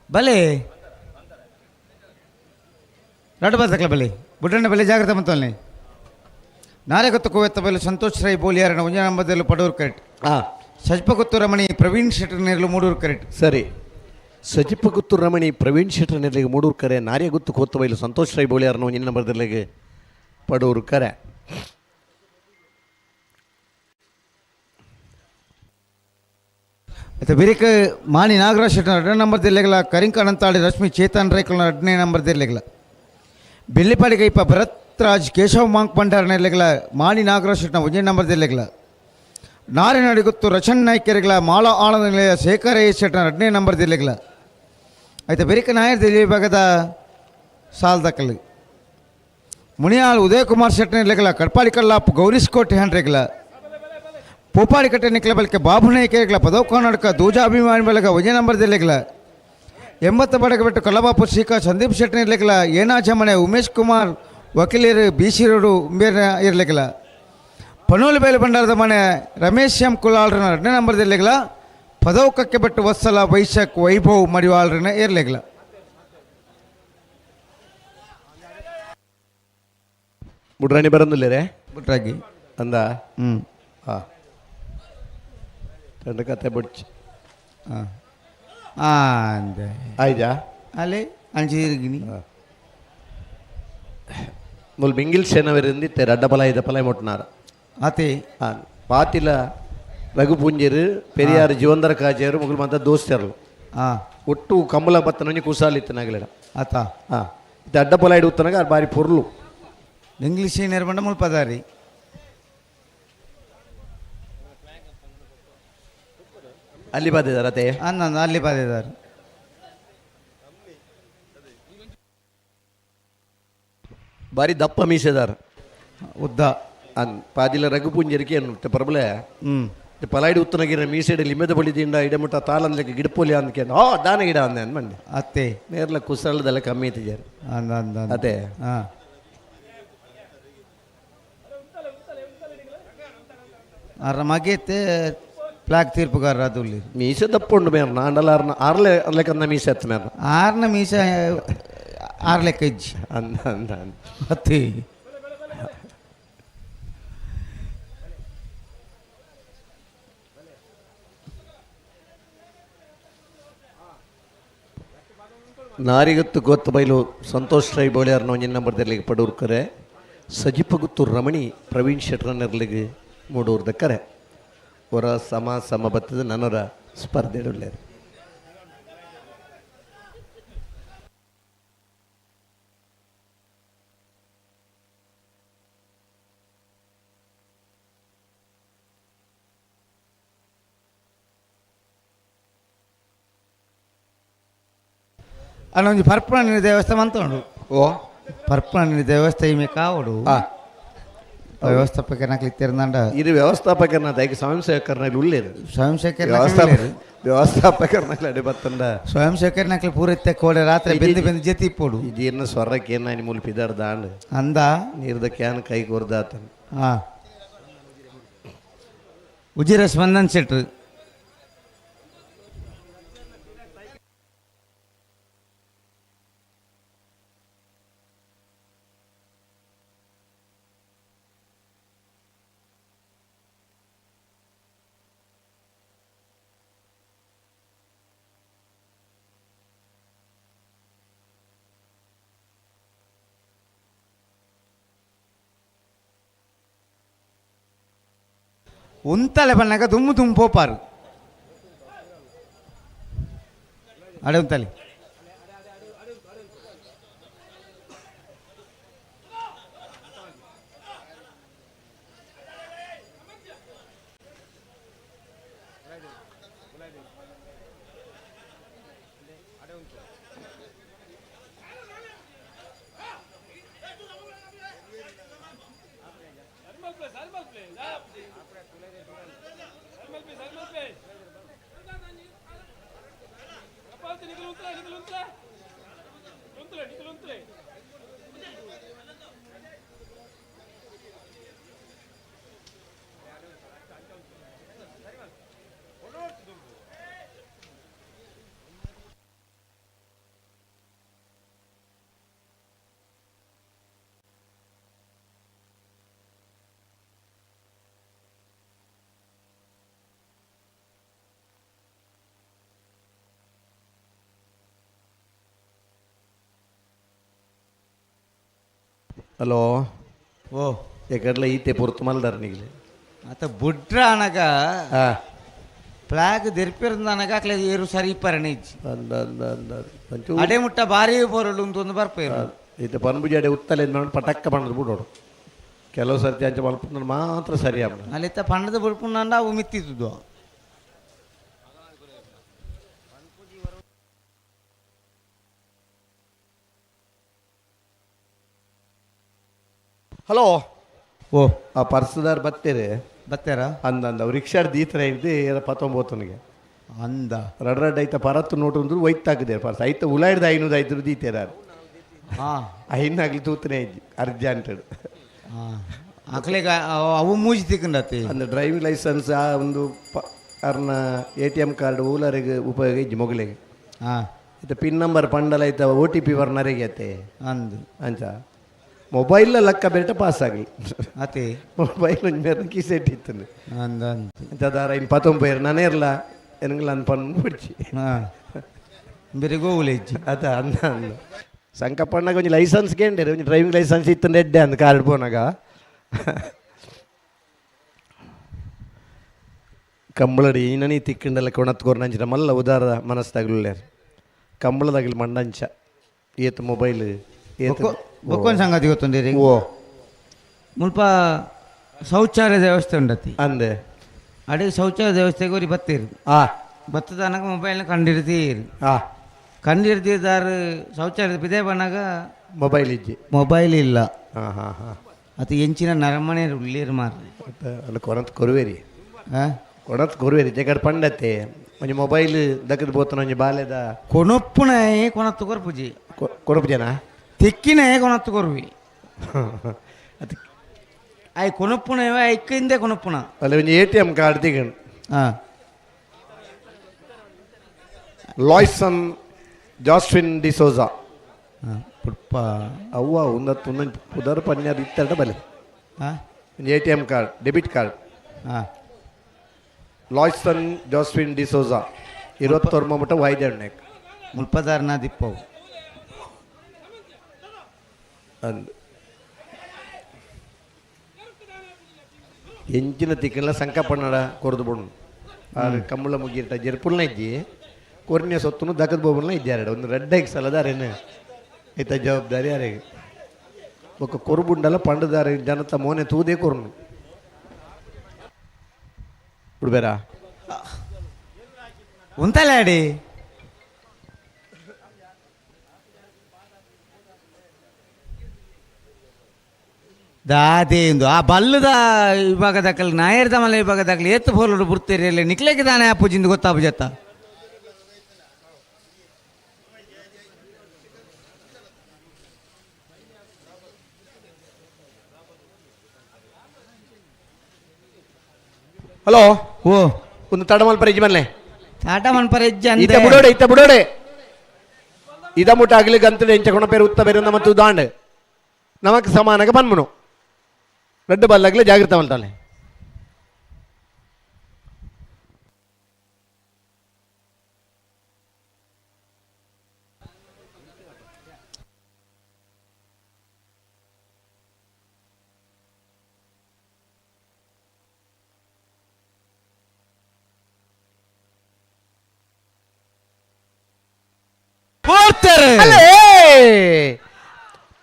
[SPEAKER 1] ಬಲೆ ರಡ್ಡು ಬರ್ತಕ್ಲ ಬಲೆ ಬುಡ್ಡಣ್ಣ ಬಲೆ ಜಾಗ್ರತೆ ಮಂತಲ್ಲಿ ನಾರೆಗೊತ್ತು ಕುವೆತ್ತ ಬೈಲು ಸಂತೋಷ್ ರೈ ಬೋಲಿಯಾರನ ಒಂಜಿ ನಂಬರ್ದಲ್ಲಿ ಪಡೂರು ಕರೆಕ್ಟ್.
[SPEAKER 3] ಹಾಂ.
[SPEAKER 1] ಸಜ್ಪಗೊತ್ತು ರಮಣಿ ಪ್ರವೀಣ್ ಶೆಟ್ಟರ್ ನೇರ್ಲು ಮೂಡೂರು ಕರೆಕ್ಟ್.
[SPEAKER 3] ಸರಿ, ಸಜಿಪಗುತ್ತು ರಮಣಿ ಪ್ರವೀಣ್ ಶೆಟ್ಟರ್ ನೆರ್ಲಿಗೆ ಮೂಡೂರು ಕರೆ. ನಾರ್ಯಗುತ್ತು ಕೋತ್ತಬೈಲು ಸಂತೋಷ್ ರೈ ಬೋಳಿಯಾರನ ಒಂಜಿನ ನಂಬರ್ದಲ್ಲಿಗೆ ಪಡೂರು ಕರೆ.
[SPEAKER 1] ಮತ್ತು ಬಿರಿಕ ಮಾಣಿ ನಾಗರಾಜ್ ಶೆಟ್ಟರ್ ಎರಡನೇ ನಂಬರ್ ದಿಲ್ಲೆಗಲ. ಕರಿಂಕ ಅನಂತಾಳಿ ರಶ್ಮಿ ಚೇತನ್ ರೈಕಲ್ನ ಎರಡನೇ ನಂಬರ್ ದಿಲ್ಲೆಗಲ. ಬೆಳ್ಳಿಪಾಡಿ ಕೈಪ ಭರತ್ ರಾಜ್ ಕೇಶವ್ ಮಾಂಕ್ ಭಂಡಾರ ನೆರ್ಲೆಗಲ. ಮಾಣಿ ನಾಗರಾಜ್ ಶೆಟ್ಟನ ಒಂಜೇ ನಂಬರ್ ದಿಲ್ಲೆಗಲ. ನಾರಿನಡಿಗುತ್ತು ರಚನ್ ನಾಯ್ಕೆರೆಗಳ ಮಾಳ ಆಳದ ನಿಲಯ ಶೇಖರ ಎ ಶೆಟ್ಟನ ಎರಡನೇ ನಂಬರ್ ದಿಲ್ಲೆಗಲ. ಆಯ್ತು, ಬೆರಿಕ ನಾಯರ್ ದಿಲ್ಲಿ ವಿಭಾಗದ ಸಾಲ್ದಕಲ್ ಮುನಿಯಾಳ್ ಉದಯಕುಮಾರ್ ಶೆಟ್ಟನ ಇರ್ಲೆಗಲ. ಕಡ್ಪಾಡಿ ಕಲ್ಲಾಪ್ ಗೌರೀಶ್ ಕೋಟೆ ಹಂಡ್ರೆಗಲ. ಪೋಪಾಡಿ ಕಟ್ಟೆ ನಿಕ್ಲ ಬಳಿಕ ಬಾಬು ನಾಯ್ಕೆರೆಗಳ ಪದವು ಕರ್ನಾಟಕ ದೂಜಾ ಅಭಿಮಾನಿ ಬಳಗ ಒಂದೇ ನಂಬರ್ ದಿಲ್ಲೆಗಲ. 80 ಬಡಗ ಬಿಟ್ಟು ಕಲ್ಲಬಾಪು ಶ್ರೀಕಾ ಸಂದೀಪ್ ಶೆಟ್ಟನ ಇರ್ಲಿಕ್ಕಲ್ಲ. ಏನಾಜಮನೆ ಉಮೇಶ್ ಕುಮಾರ್ ವಕೀಲರು ಬಿ ಸಿ ರೋಡು ಉಂಬೇರ ಇರ್ಲಿಕ್ಕಲ್ಲ. ಪನೋಲಿ ಬೈಲು ಭಂಡಾರದ ಮನೆ ರಮೇಶ್ ಎಂ ಕುಲಾಲ್ರನ ಎರಡನೇ ನಂಬರ್ ಇರ್ಲಿಕ್ಕಲ್ಲ. ಪದವು ಕಕ್ಕೆ ಬಿಟ್ಟು ವತ್ಸಲ ವೈಶಾಖ್ ವೈಭವ್ ಮಡಿವಾಳ್ರನ ಇರ್ಲಿಕ್ಕಲ್ಲ.
[SPEAKER 3] ಬುಡ್ರಾಣಿ ಬರಂದಿಲ್ಲರೇ?
[SPEAKER 1] ಬಿಟ್ರಾಗಿ.
[SPEAKER 3] ಅಂದ.
[SPEAKER 1] ಹ್ಞೂ.
[SPEAKER 3] ಹಾಂ, രണ്ട് ಕತೆ ಬುಡ್ಚಿ.
[SPEAKER 1] ಹಾಂ ಹಾಂ ಅಂದೆ.
[SPEAKER 3] ಆಯ್ತಾ?
[SPEAKER 1] ಅಲ್ಲಿ ಅಂಚಿಗಿನಿ.
[SPEAKER 3] ಮುಲ್ ಬಿಂಗಿಲ್ ಸೇನವರಿಂದ ರಡ್ಡ ಪಲ ಇದ ಪಲ ಮೊಟ್ನಾರ.
[SPEAKER 1] ಆತೆ.
[SPEAKER 3] ಹಾಂ, ಪಾತಿಲ ರಘುಪುಂಜರು ಪೆರಿಯಾರ್ ಜೀವಂದರ ಕಾಜೇರು ಮುಗುಲ್ ಮಾತ ದೋಸ್ತರು.
[SPEAKER 1] ಹಾಂ.
[SPEAKER 3] ಒಟ್ಟು ಕಂಬಳ ಬತ್ತನೊಂಜಿ ಕುಸಾಲಿತ್ತು ನಗಲಿಡ.
[SPEAKER 1] ಆತ.
[SPEAKER 3] ಹಾಂ, ಇದು ಅಡ್ಡ ಪಲ ಇಡುತ್ತನಗ ಅದು ಬಾರಿ ಪೊರ್ಲು.
[SPEAKER 1] ಇಂಗ್ಲೀಷ್ ನೇರ್ಬಂಡ ಮುಲ್ಪದಾರಿ.
[SPEAKER 3] ಅಲ್ಲಿ ಬಂದಿದ್ದಾರೆ ಅದೇ.
[SPEAKER 1] ಅಂದ ಅಲ್ಲಿ ಬಾದಿದ್ದಾರೆ.
[SPEAKER 3] ಬಾರಿ ದಪ್ಪ ಮೀಸೆದಾರ.
[SPEAKER 1] ಉದ್ದ.
[SPEAKER 3] ಅನ್ ಪಾದಿಲ ರಘುಪುಂಜರಿಗೆ ಏನು ಪರ್ಬಲೆ.
[SPEAKER 1] ಹ್ಞೂ.
[SPEAKER 3] ಪಲಾಯ್ಡು ಉತ್ತನಗಿರ ಮೀಸೆಡೆ ಲಿಂಬೆದ ಬಳಿ ದಿಂಡ ಇಡಮುಟ್ಟ ತಾಲಂದ್ಲೆಕ್ಕ ಗಿಡಪೋಲಿ ಅಂದಕ್ಕೆ ಓ ದಾನ ಗಿಡ ಅಂದೆ ಅಂದ್ ಮಂಡಿ.
[SPEAKER 1] ಅತ್ತೆ.
[SPEAKER 3] ನೇರ್ಲ ಕುಸಳದೆಲ್ಲ ಕಮ್ಮಿ ಇತ್ತಿದ್ದಾರೆ.
[SPEAKER 1] ಅಂದ ಅಂದ ಅಂದ.
[SPEAKER 3] ಅದೇ.
[SPEAKER 1] ಹಾಂ, ಅರ ಮಗೇತೆ ಪ್ಲಾಕ್ ತೀರ್ಪುಗಾರ ಅದು.
[SPEAKER 3] ಮೀಸೆ ದಪ್ಪ ಉಂಡು ಮೇರ್ನ ನಾಂಡಲ ಆರ್ನ ಆರ್ಲೆ ಅರ್ಲೆಕಂದ ಮೀಸೆ ಹತ್ತು ಮೇರ್ನ.
[SPEAKER 1] ಆರ್ನ ಮೀಸ ಆರು ಲೆಕ್ಕ ಇಜ್ಜಿ.
[SPEAKER 3] ಅಂದ ಅಂದ ಅಂದ.
[SPEAKER 1] ಅತ್ತೆ.
[SPEAKER 3] ನಾರಿಗತ್ತು ಗೊತ್ತು ಬೈಲು ಸಂತೋಷ್ ರೈ ಬೋಳಿಯಾರ್ನ ಒಂಜಿನ ನಂಬರ್ದಲ್ಲಿ ಪಡೂರು ಕರೆ. ಸಜಿಪಗುತ್ತು ರಮಣಿ ಪ್ರವೀಣ್ ಶೆಟ್ರನೆರ್ಲಿಗೆ ಮೂಡೂರ್ದ ಕರೆ. ಹೊರ ಸಮ ಸಮ ಬತ್ತದ ನನರ ಸ್ಪರ್ಧೆ ಉಳ್ಳೇರು.
[SPEAKER 1] ಅಲ್ಲ, ಒಂಜಿ ಪರ್ಪಣ ದೇವಸ್ಥಾನ ಅಂತ ಉಂಡು.
[SPEAKER 2] ಓ.
[SPEAKER 1] ಪರ್ಪಣ ದೇವಸ್ಥಾನ ಈಮೆ ಕಾವಡು.
[SPEAKER 2] ಆ.
[SPEAKER 1] ವ್ಯವಸ್ಥಾಪಕನಾಗ್ಲಿ ತಿರ್ನಾಂಡ.
[SPEAKER 3] ಇದು ವ್ಯವಸ್ಥಾಪಕರನ್ನ ದೈಕ ಸ್ವಯಂ ಸೇವಕರನ್ನ ಉಳ್ಳೇರು.
[SPEAKER 1] ಸ್ವಯಂ ಸೇವಕರ.
[SPEAKER 3] ವ್ಯವಸ್ಥಾಪಕರನ್ನ ಅಡಿ ಬತ್ತಂಡ.
[SPEAKER 1] ಸ್ವಯಂ ಸೇವಕರನಾಗ್ಲಿ ಪೂರೈತೆ ಕೋಡೆ ರಾತ್ರಿ ಬೆಂದು ಬೆಂದು ಜತಿ ಇಪ್ಪೋಡು.
[SPEAKER 3] ಈ ಜೀರ್ಣ ಸ್ವರಕ್ಕೆ ಏನ ಮುಲ್ಪಿದಾರ ದಾಂಡ್.
[SPEAKER 1] ಅಂದ.
[SPEAKER 3] ನೀರ್ದ can ಕೈ ಕೊರ್ದಾತನ.
[SPEAKER 1] ಹಾಂ, ಉಜಿರ ಸ್ಪಂದನ್ ಶೆಟ್ರು. ಉಂತಲೆ ಬಣ್ಣಗ ದುಮ್ಮು ದುಮ್ಮು ಪೋಪಾರು ಅಡೆ ಉಂತಲೆ.
[SPEAKER 3] Hello.
[SPEAKER 1] ಓ.
[SPEAKER 3] ಎಕಡ್ಲ ಈತೆ ಪೊರ್ತು ಮಲ್ದಾರ ನಿಗ್ಲೆ.
[SPEAKER 1] ಅತ ಬುಡ್ರ ಅನಗ.
[SPEAKER 3] ಆ.
[SPEAKER 1] ಫ್ಲಾಗ್ ದೆರ್ಪಿರಂದ ಅನಗ ಅಕ್ಲೆ ಏರು ಸರಿ ಇಪ್ಪರಣೆ ಇಜ್ಜಿ.
[SPEAKER 3] ಅಂದ ಅಂದ ಅಂದ ಒಂಚೂರು.
[SPEAKER 1] ಅಡೆ ಮುಟ್ಟ ಬಾರಿ ಬೋರಲು ಒಂದು ಬರ್ಪೇರು.
[SPEAKER 3] ಈತ ಪನ್ಬುಜಾಡೆ ಉತ್ತಲೆ ಪಟಕ್ಕ ಪಂಡದು ಬಿಡೋಡು. ಕೆಲವು ಸರ್ತಿ ಅಂಚ ಮಲ್ಪುನ ಮಾತ್ರ ಸರಿ ಅಮ್ಮ.
[SPEAKER 1] ಅಲ್ಲಿತ್ತ ಪಂಡದ ಬುಡ್ಪುನಂಡ ಅವು ಮಿತ್ತಿದ್ದು.
[SPEAKER 3] ಹಲೋ.
[SPEAKER 1] ಓ.
[SPEAKER 3] ಆ ಪರ್ಸದಾರ್ ಬತ್ತೇರೆ.
[SPEAKER 1] ಬತ್ತೇರ.
[SPEAKER 3] ಅಂದ ಅಂದ ಅವ್ ರಿಕ್ಷಾಡ್ ದೀತರ ಇದ್ದು ಏರ ಪತ್ತೊಂಬತ್ತನಿಗೆ.
[SPEAKER 1] ಅಂದ.
[SPEAKER 3] ರಡ್ ರಡ್ ಐತ ಪರತ್ತು ನೋಟು ಅಂದ್ರೆ ಒಯ್ತಾಕಿದೆ ಪರ್ಸ್ ಐತ ಉಲಾಯ್ದ 500 ಐತರು ದೀತೇರ.
[SPEAKER 1] ಹಾ.
[SPEAKER 3] ಐನಾಗ್ಲಿ ತೂತನೇ ಇದ್ದಿ ಅರ್ಜೆಂಟ್.
[SPEAKER 1] ಹಾ ಅಕ್ಲೆಗ ಅವು ಮೂಜಿ ತಿಕ್ಕಂಡತಿ.
[SPEAKER 3] ಅಂದ್ರೆ ಡ್ರೈವಿಂಗ್ ಲೈಸೆನ್ಸ್ ಆ ಒಂದು ಅರ್ನ ATM card ಊಲರಿಗೆ ಉಪಯೋಗ ಇಜ್ಜಿ ಮೊಗಲಿಗೆ.
[SPEAKER 1] ಹಾ.
[SPEAKER 3] ಇತ್ತ ಪಿನ್ ನಂಬರ್ ಪಂಡಲ ಐತ OTP ವರ್ನರಿಗೆ ಅತ್ತೆ.
[SPEAKER 1] ಅಂದು.
[SPEAKER 3] ಅಂಚ ಮೊಬೈಲ್ ಲಕ್ಕ ಬೇಟ ಪಾಸ್ ಆಗಲಿ.
[SPEAKER 1] ಅತಿ.
[SPEAKER 3] ಮೊಬೈಲ್ ಒಂಜಿ ಮೇರೆ ಕಿಸೆಟ್ ಇತ್ತು.
[SPEAKER 1] ಅಂದ ಅಂದು.
[SPEAKER 3] ಅಂಚ ದಾರ ಇನ್ನು ಪತ್ತೊಂಬೈರ್ ನಾನೇ ಇರಲ್ಲ ಎನಂಗ್ಲ ಅನ್ ಪನ್ ಬಿಡ್ಚಿ.
[SPEAKER 1] ಹಾ ಬೇರೆ ಗೋವುಲೆ ಇಜ್ಜಿ.
[SPEAKER 3] ಅದ ಅಂದ ಅಂದ ಸಂಕಪ್ಪಣ್ಣಗೆ ಒಂಜಿ ಲೈಸೆನ್ಸ್ ಕೇಂಡಿರು, ಒಂಜಿ ಡ್ರೈವಿಂಗ್ ಲೈಸೆನ್ಸ್ ಇತ್ತು ಎಡ್ಡೆ ಅಂದ್ ಕಾರ್ಡ್ ಪೋನಾಗ. ಕಂಬಳಡಿ ಈನನಿ ತಿಕ್ಕಂಡಲ್ಲ ಕೊಣತ್ಕೋರ್ ನಂಚಿನ ಮಲ್ಲ ಉದಾರ ಮನಸ್ತಾಗಲುಳ್ಳೇರು ಕಂಬಳದಾಗಲಿ ಮಂಡಂಚ ಏತ್ ಮೊಬೈಲ್ ಏತ್.
[SPEAKER 1] ಬೊಕ್ಕೊಂದು ಸಂಗತಿ ಗೊತ್ತುಂಡಿರಿ.
[SPEAKER 3] ಓ.
[SPEAKER 1] ಮುಲ್ಪ ಶೌಚಾಲಯದ ವ್ಯವಸ್ಥೆ ಉಂಡತಿ.
[SPEAKER 3] ಅಂದೆ.
[SPEAKER 1] ಅಡಿ ಶೌಚಾಲಯದ ವ್ಯವಸ್ಥೆಗೆ ಅವ್ರಿಗೆ ಬತ್ತೀರಿ.
[SPEAKER 3] ಆ.
[SPEAKER 1] ಬತ್ತದ ಅನಗ ಮೊಬೈಲ್ನ ಕಂಡಿಡ್ತೀರಿ.
[SPEAKER 3] ಆ.
[SPEAKER 1] ಕಂಡಿಡ್ತಿದ್ದಾರು ಶೌಚಾಲಯದ ಬಿದೆ ಬಣ್ಣಾಗ
[SPEAKER 3] ಮೊಬೈಲ್ ಇಜ್ಜಿ.
[SPEAKER 1] ಮೊಬೈಲ್ ಇಲ್ಲ.
[SPEAKER 3] ಹಾಂ ಹಾಂ ಹಾಂ.
[SPEAKER 1] ಅದು ಎಂಚಿನ ನರಮನೆ ಉಳ್ಳೀರು ಮಾರ್ರೆ.
[SPEAKER 3] ಅಲ್ಲ ಕೊಣತ್ ಕೊರುವೇರಿ.
[SPEAKER 1] ಆ?
[SPEAKER 3] ಕೊಣತ್ ಕೊರುವೇರಿ ಜಗಡ್ ಪಂಡತ್ತೆ ಒಂಜಿ ಮೊಬೈಲ್ ದಕ್ಕದ ಬೋತನ ಒಂಜಿ ಬಾಲೆದ.
[SPEAKER 1] ಕೊನೊಪ್ಪುನ ಕೊನತ್ತು ಕೊರ್ಪುಜಿ.
[SPEAKER 3] ಕೊರಪು ಜನ.
[SPEAKER 1] ತಿಕ್ಕಿನ ಕೊನತ್ತು ಕೊರ್ವಿ.
[SPEAKER 3] ಅದು.
[SPEAKER 1] ಆಯ್ ಕೊನೊಪ್ಪುನ ಐಕ್ಕಿಂದೆ ಕೊನೊಪ್ಪುನ.
[SPEAKER 3] ಅಲ್ಲ ಒಂಜಿ ATM card ತಿಗಣ್.
[SPEAKER 1] ಹಾಂ.
[SPEAKER 3] ಲಾಯ್ಸನ್ ಜಾಸ್ವಿನ್ ಡಿಸೋಜಾ.
[SPEAKER 1] ಹಾಂ ಪುಟ್ಪ.
[SPEAKER 3] ಅವ್ವ ಉಂದತ್ತು ಒಂದೊಂದು ಪುದರ್ ಪನ್ಯಾರ ಇತ್ತಡ ಬಲೆ.
[SPEAKER 1] ಹಾಂ.
[SPEAKER 3] ಒಂಜಿ ATM card, debit card.
[SPEAKER 1] ಹಾಂ.
[SPEAKER 3] ಲಾಯ್ಸನ್ ಜಾಸ್ವಿನ್ ಡಿಸೋಜಾ ಇರುವತ್ತೊರ್ಮ ಮುಟ್ಟ ವಾಯ್ದೆ ಉಣ್ಣೆಕ್.
[SPEAKER 1] ಮುಲ್ಪದಾರ್ನ ದಿಪ್ಪವು.
[SPEAKER 3] ಅಂದ್ ಎಂಚಿನ ತಿಕ್ಕಲ್ಲ ಸಂಕಪ್ಪಣ್ಣಡ ಕೊರದು ಬುಣ್ಣು ಆರು ಕಂಬಳ ಮುಗಿರ್ಟ ಜರ್ಪುಲ್ನ ಇಜ್ಜಿ ಕೊರ್ನೆ ಸೊತ್ತುನು ದಕ್ಕದ ಬೋಬುಲ್ನ ಇಜ್ಜಾರಡ ಒಂದು ರೆಡ್ಡೈಕ್ ಸಲದಾರೇನು ಐತ ಜವಾಬ್ದಾರಿ ಯಾರಿಗೆ ಬೊಕ್ಕ ಕೊರುಬುಂಡಲ ಪಂಡದಾರ ಜನತ ಮೋನೆ ತೂದೇ ಕೊರ್ನು ಬಿಡ್ಬೇರಾ.
[SPEAKER 1] ಉಂತಲ್ಲ ಅಡಿ. ದಾದೇಂದು ಆ ಬಲ್ಲದ ವಿಭಾಗದಕ್ಕಲ್ ನಾಯರ್ದ ಮಲೆ ವಿಭಾಗದಾಗಲಿ ಏತ್ತು ಫೋಲುಡು ಬುರ್ತೀರಿ ಅಲ್ಲಿ ನಿಕ್ಲೆಗೆ ದಾನೆ ಅಪ್ಪುಜಿಂದ ಗೊತ್ತಾಪುಜತ್ತ.
[SPEAKER 3] ಹಲೋ.
[SPEAKER 1] ಓ.
[SPEAKER 3] ಒಂದು ತಡಮಲ್ ಪರ ಮಲ್ಲೆ.
[SPEAKER 1] ಟಾಟಾ ಮನ್ಪರ ಹೆಜ್ಜೆ
[SPEAKER 3] ಈತ
[SPEAKER 1] ಅಂದೆ.
[SPEAKER 3] ಬುಡೋಡೆ ಇತ್ತ ಬುಡೋಡೆ ಇದ ಮುಟ್ಟ ಆಗಲಿ ಗಂತಡೆ ಎಂಚ ಕೊಣ ಪೇರು ಉತ್ತ ಬೇರೆ ಮತ್ತು ದಾಂಡ್ ನಮಕ್ ಸಮಾನಗ ಪನ್ಮುನು ರೆಡ್ ಬಲ್ಲಾಗ್ಲೆ ಜಾಗೃತ ಮಲ್ತಾನೆ.
[SPEAKER 1] ಹೋಗ್ತಾರೆ.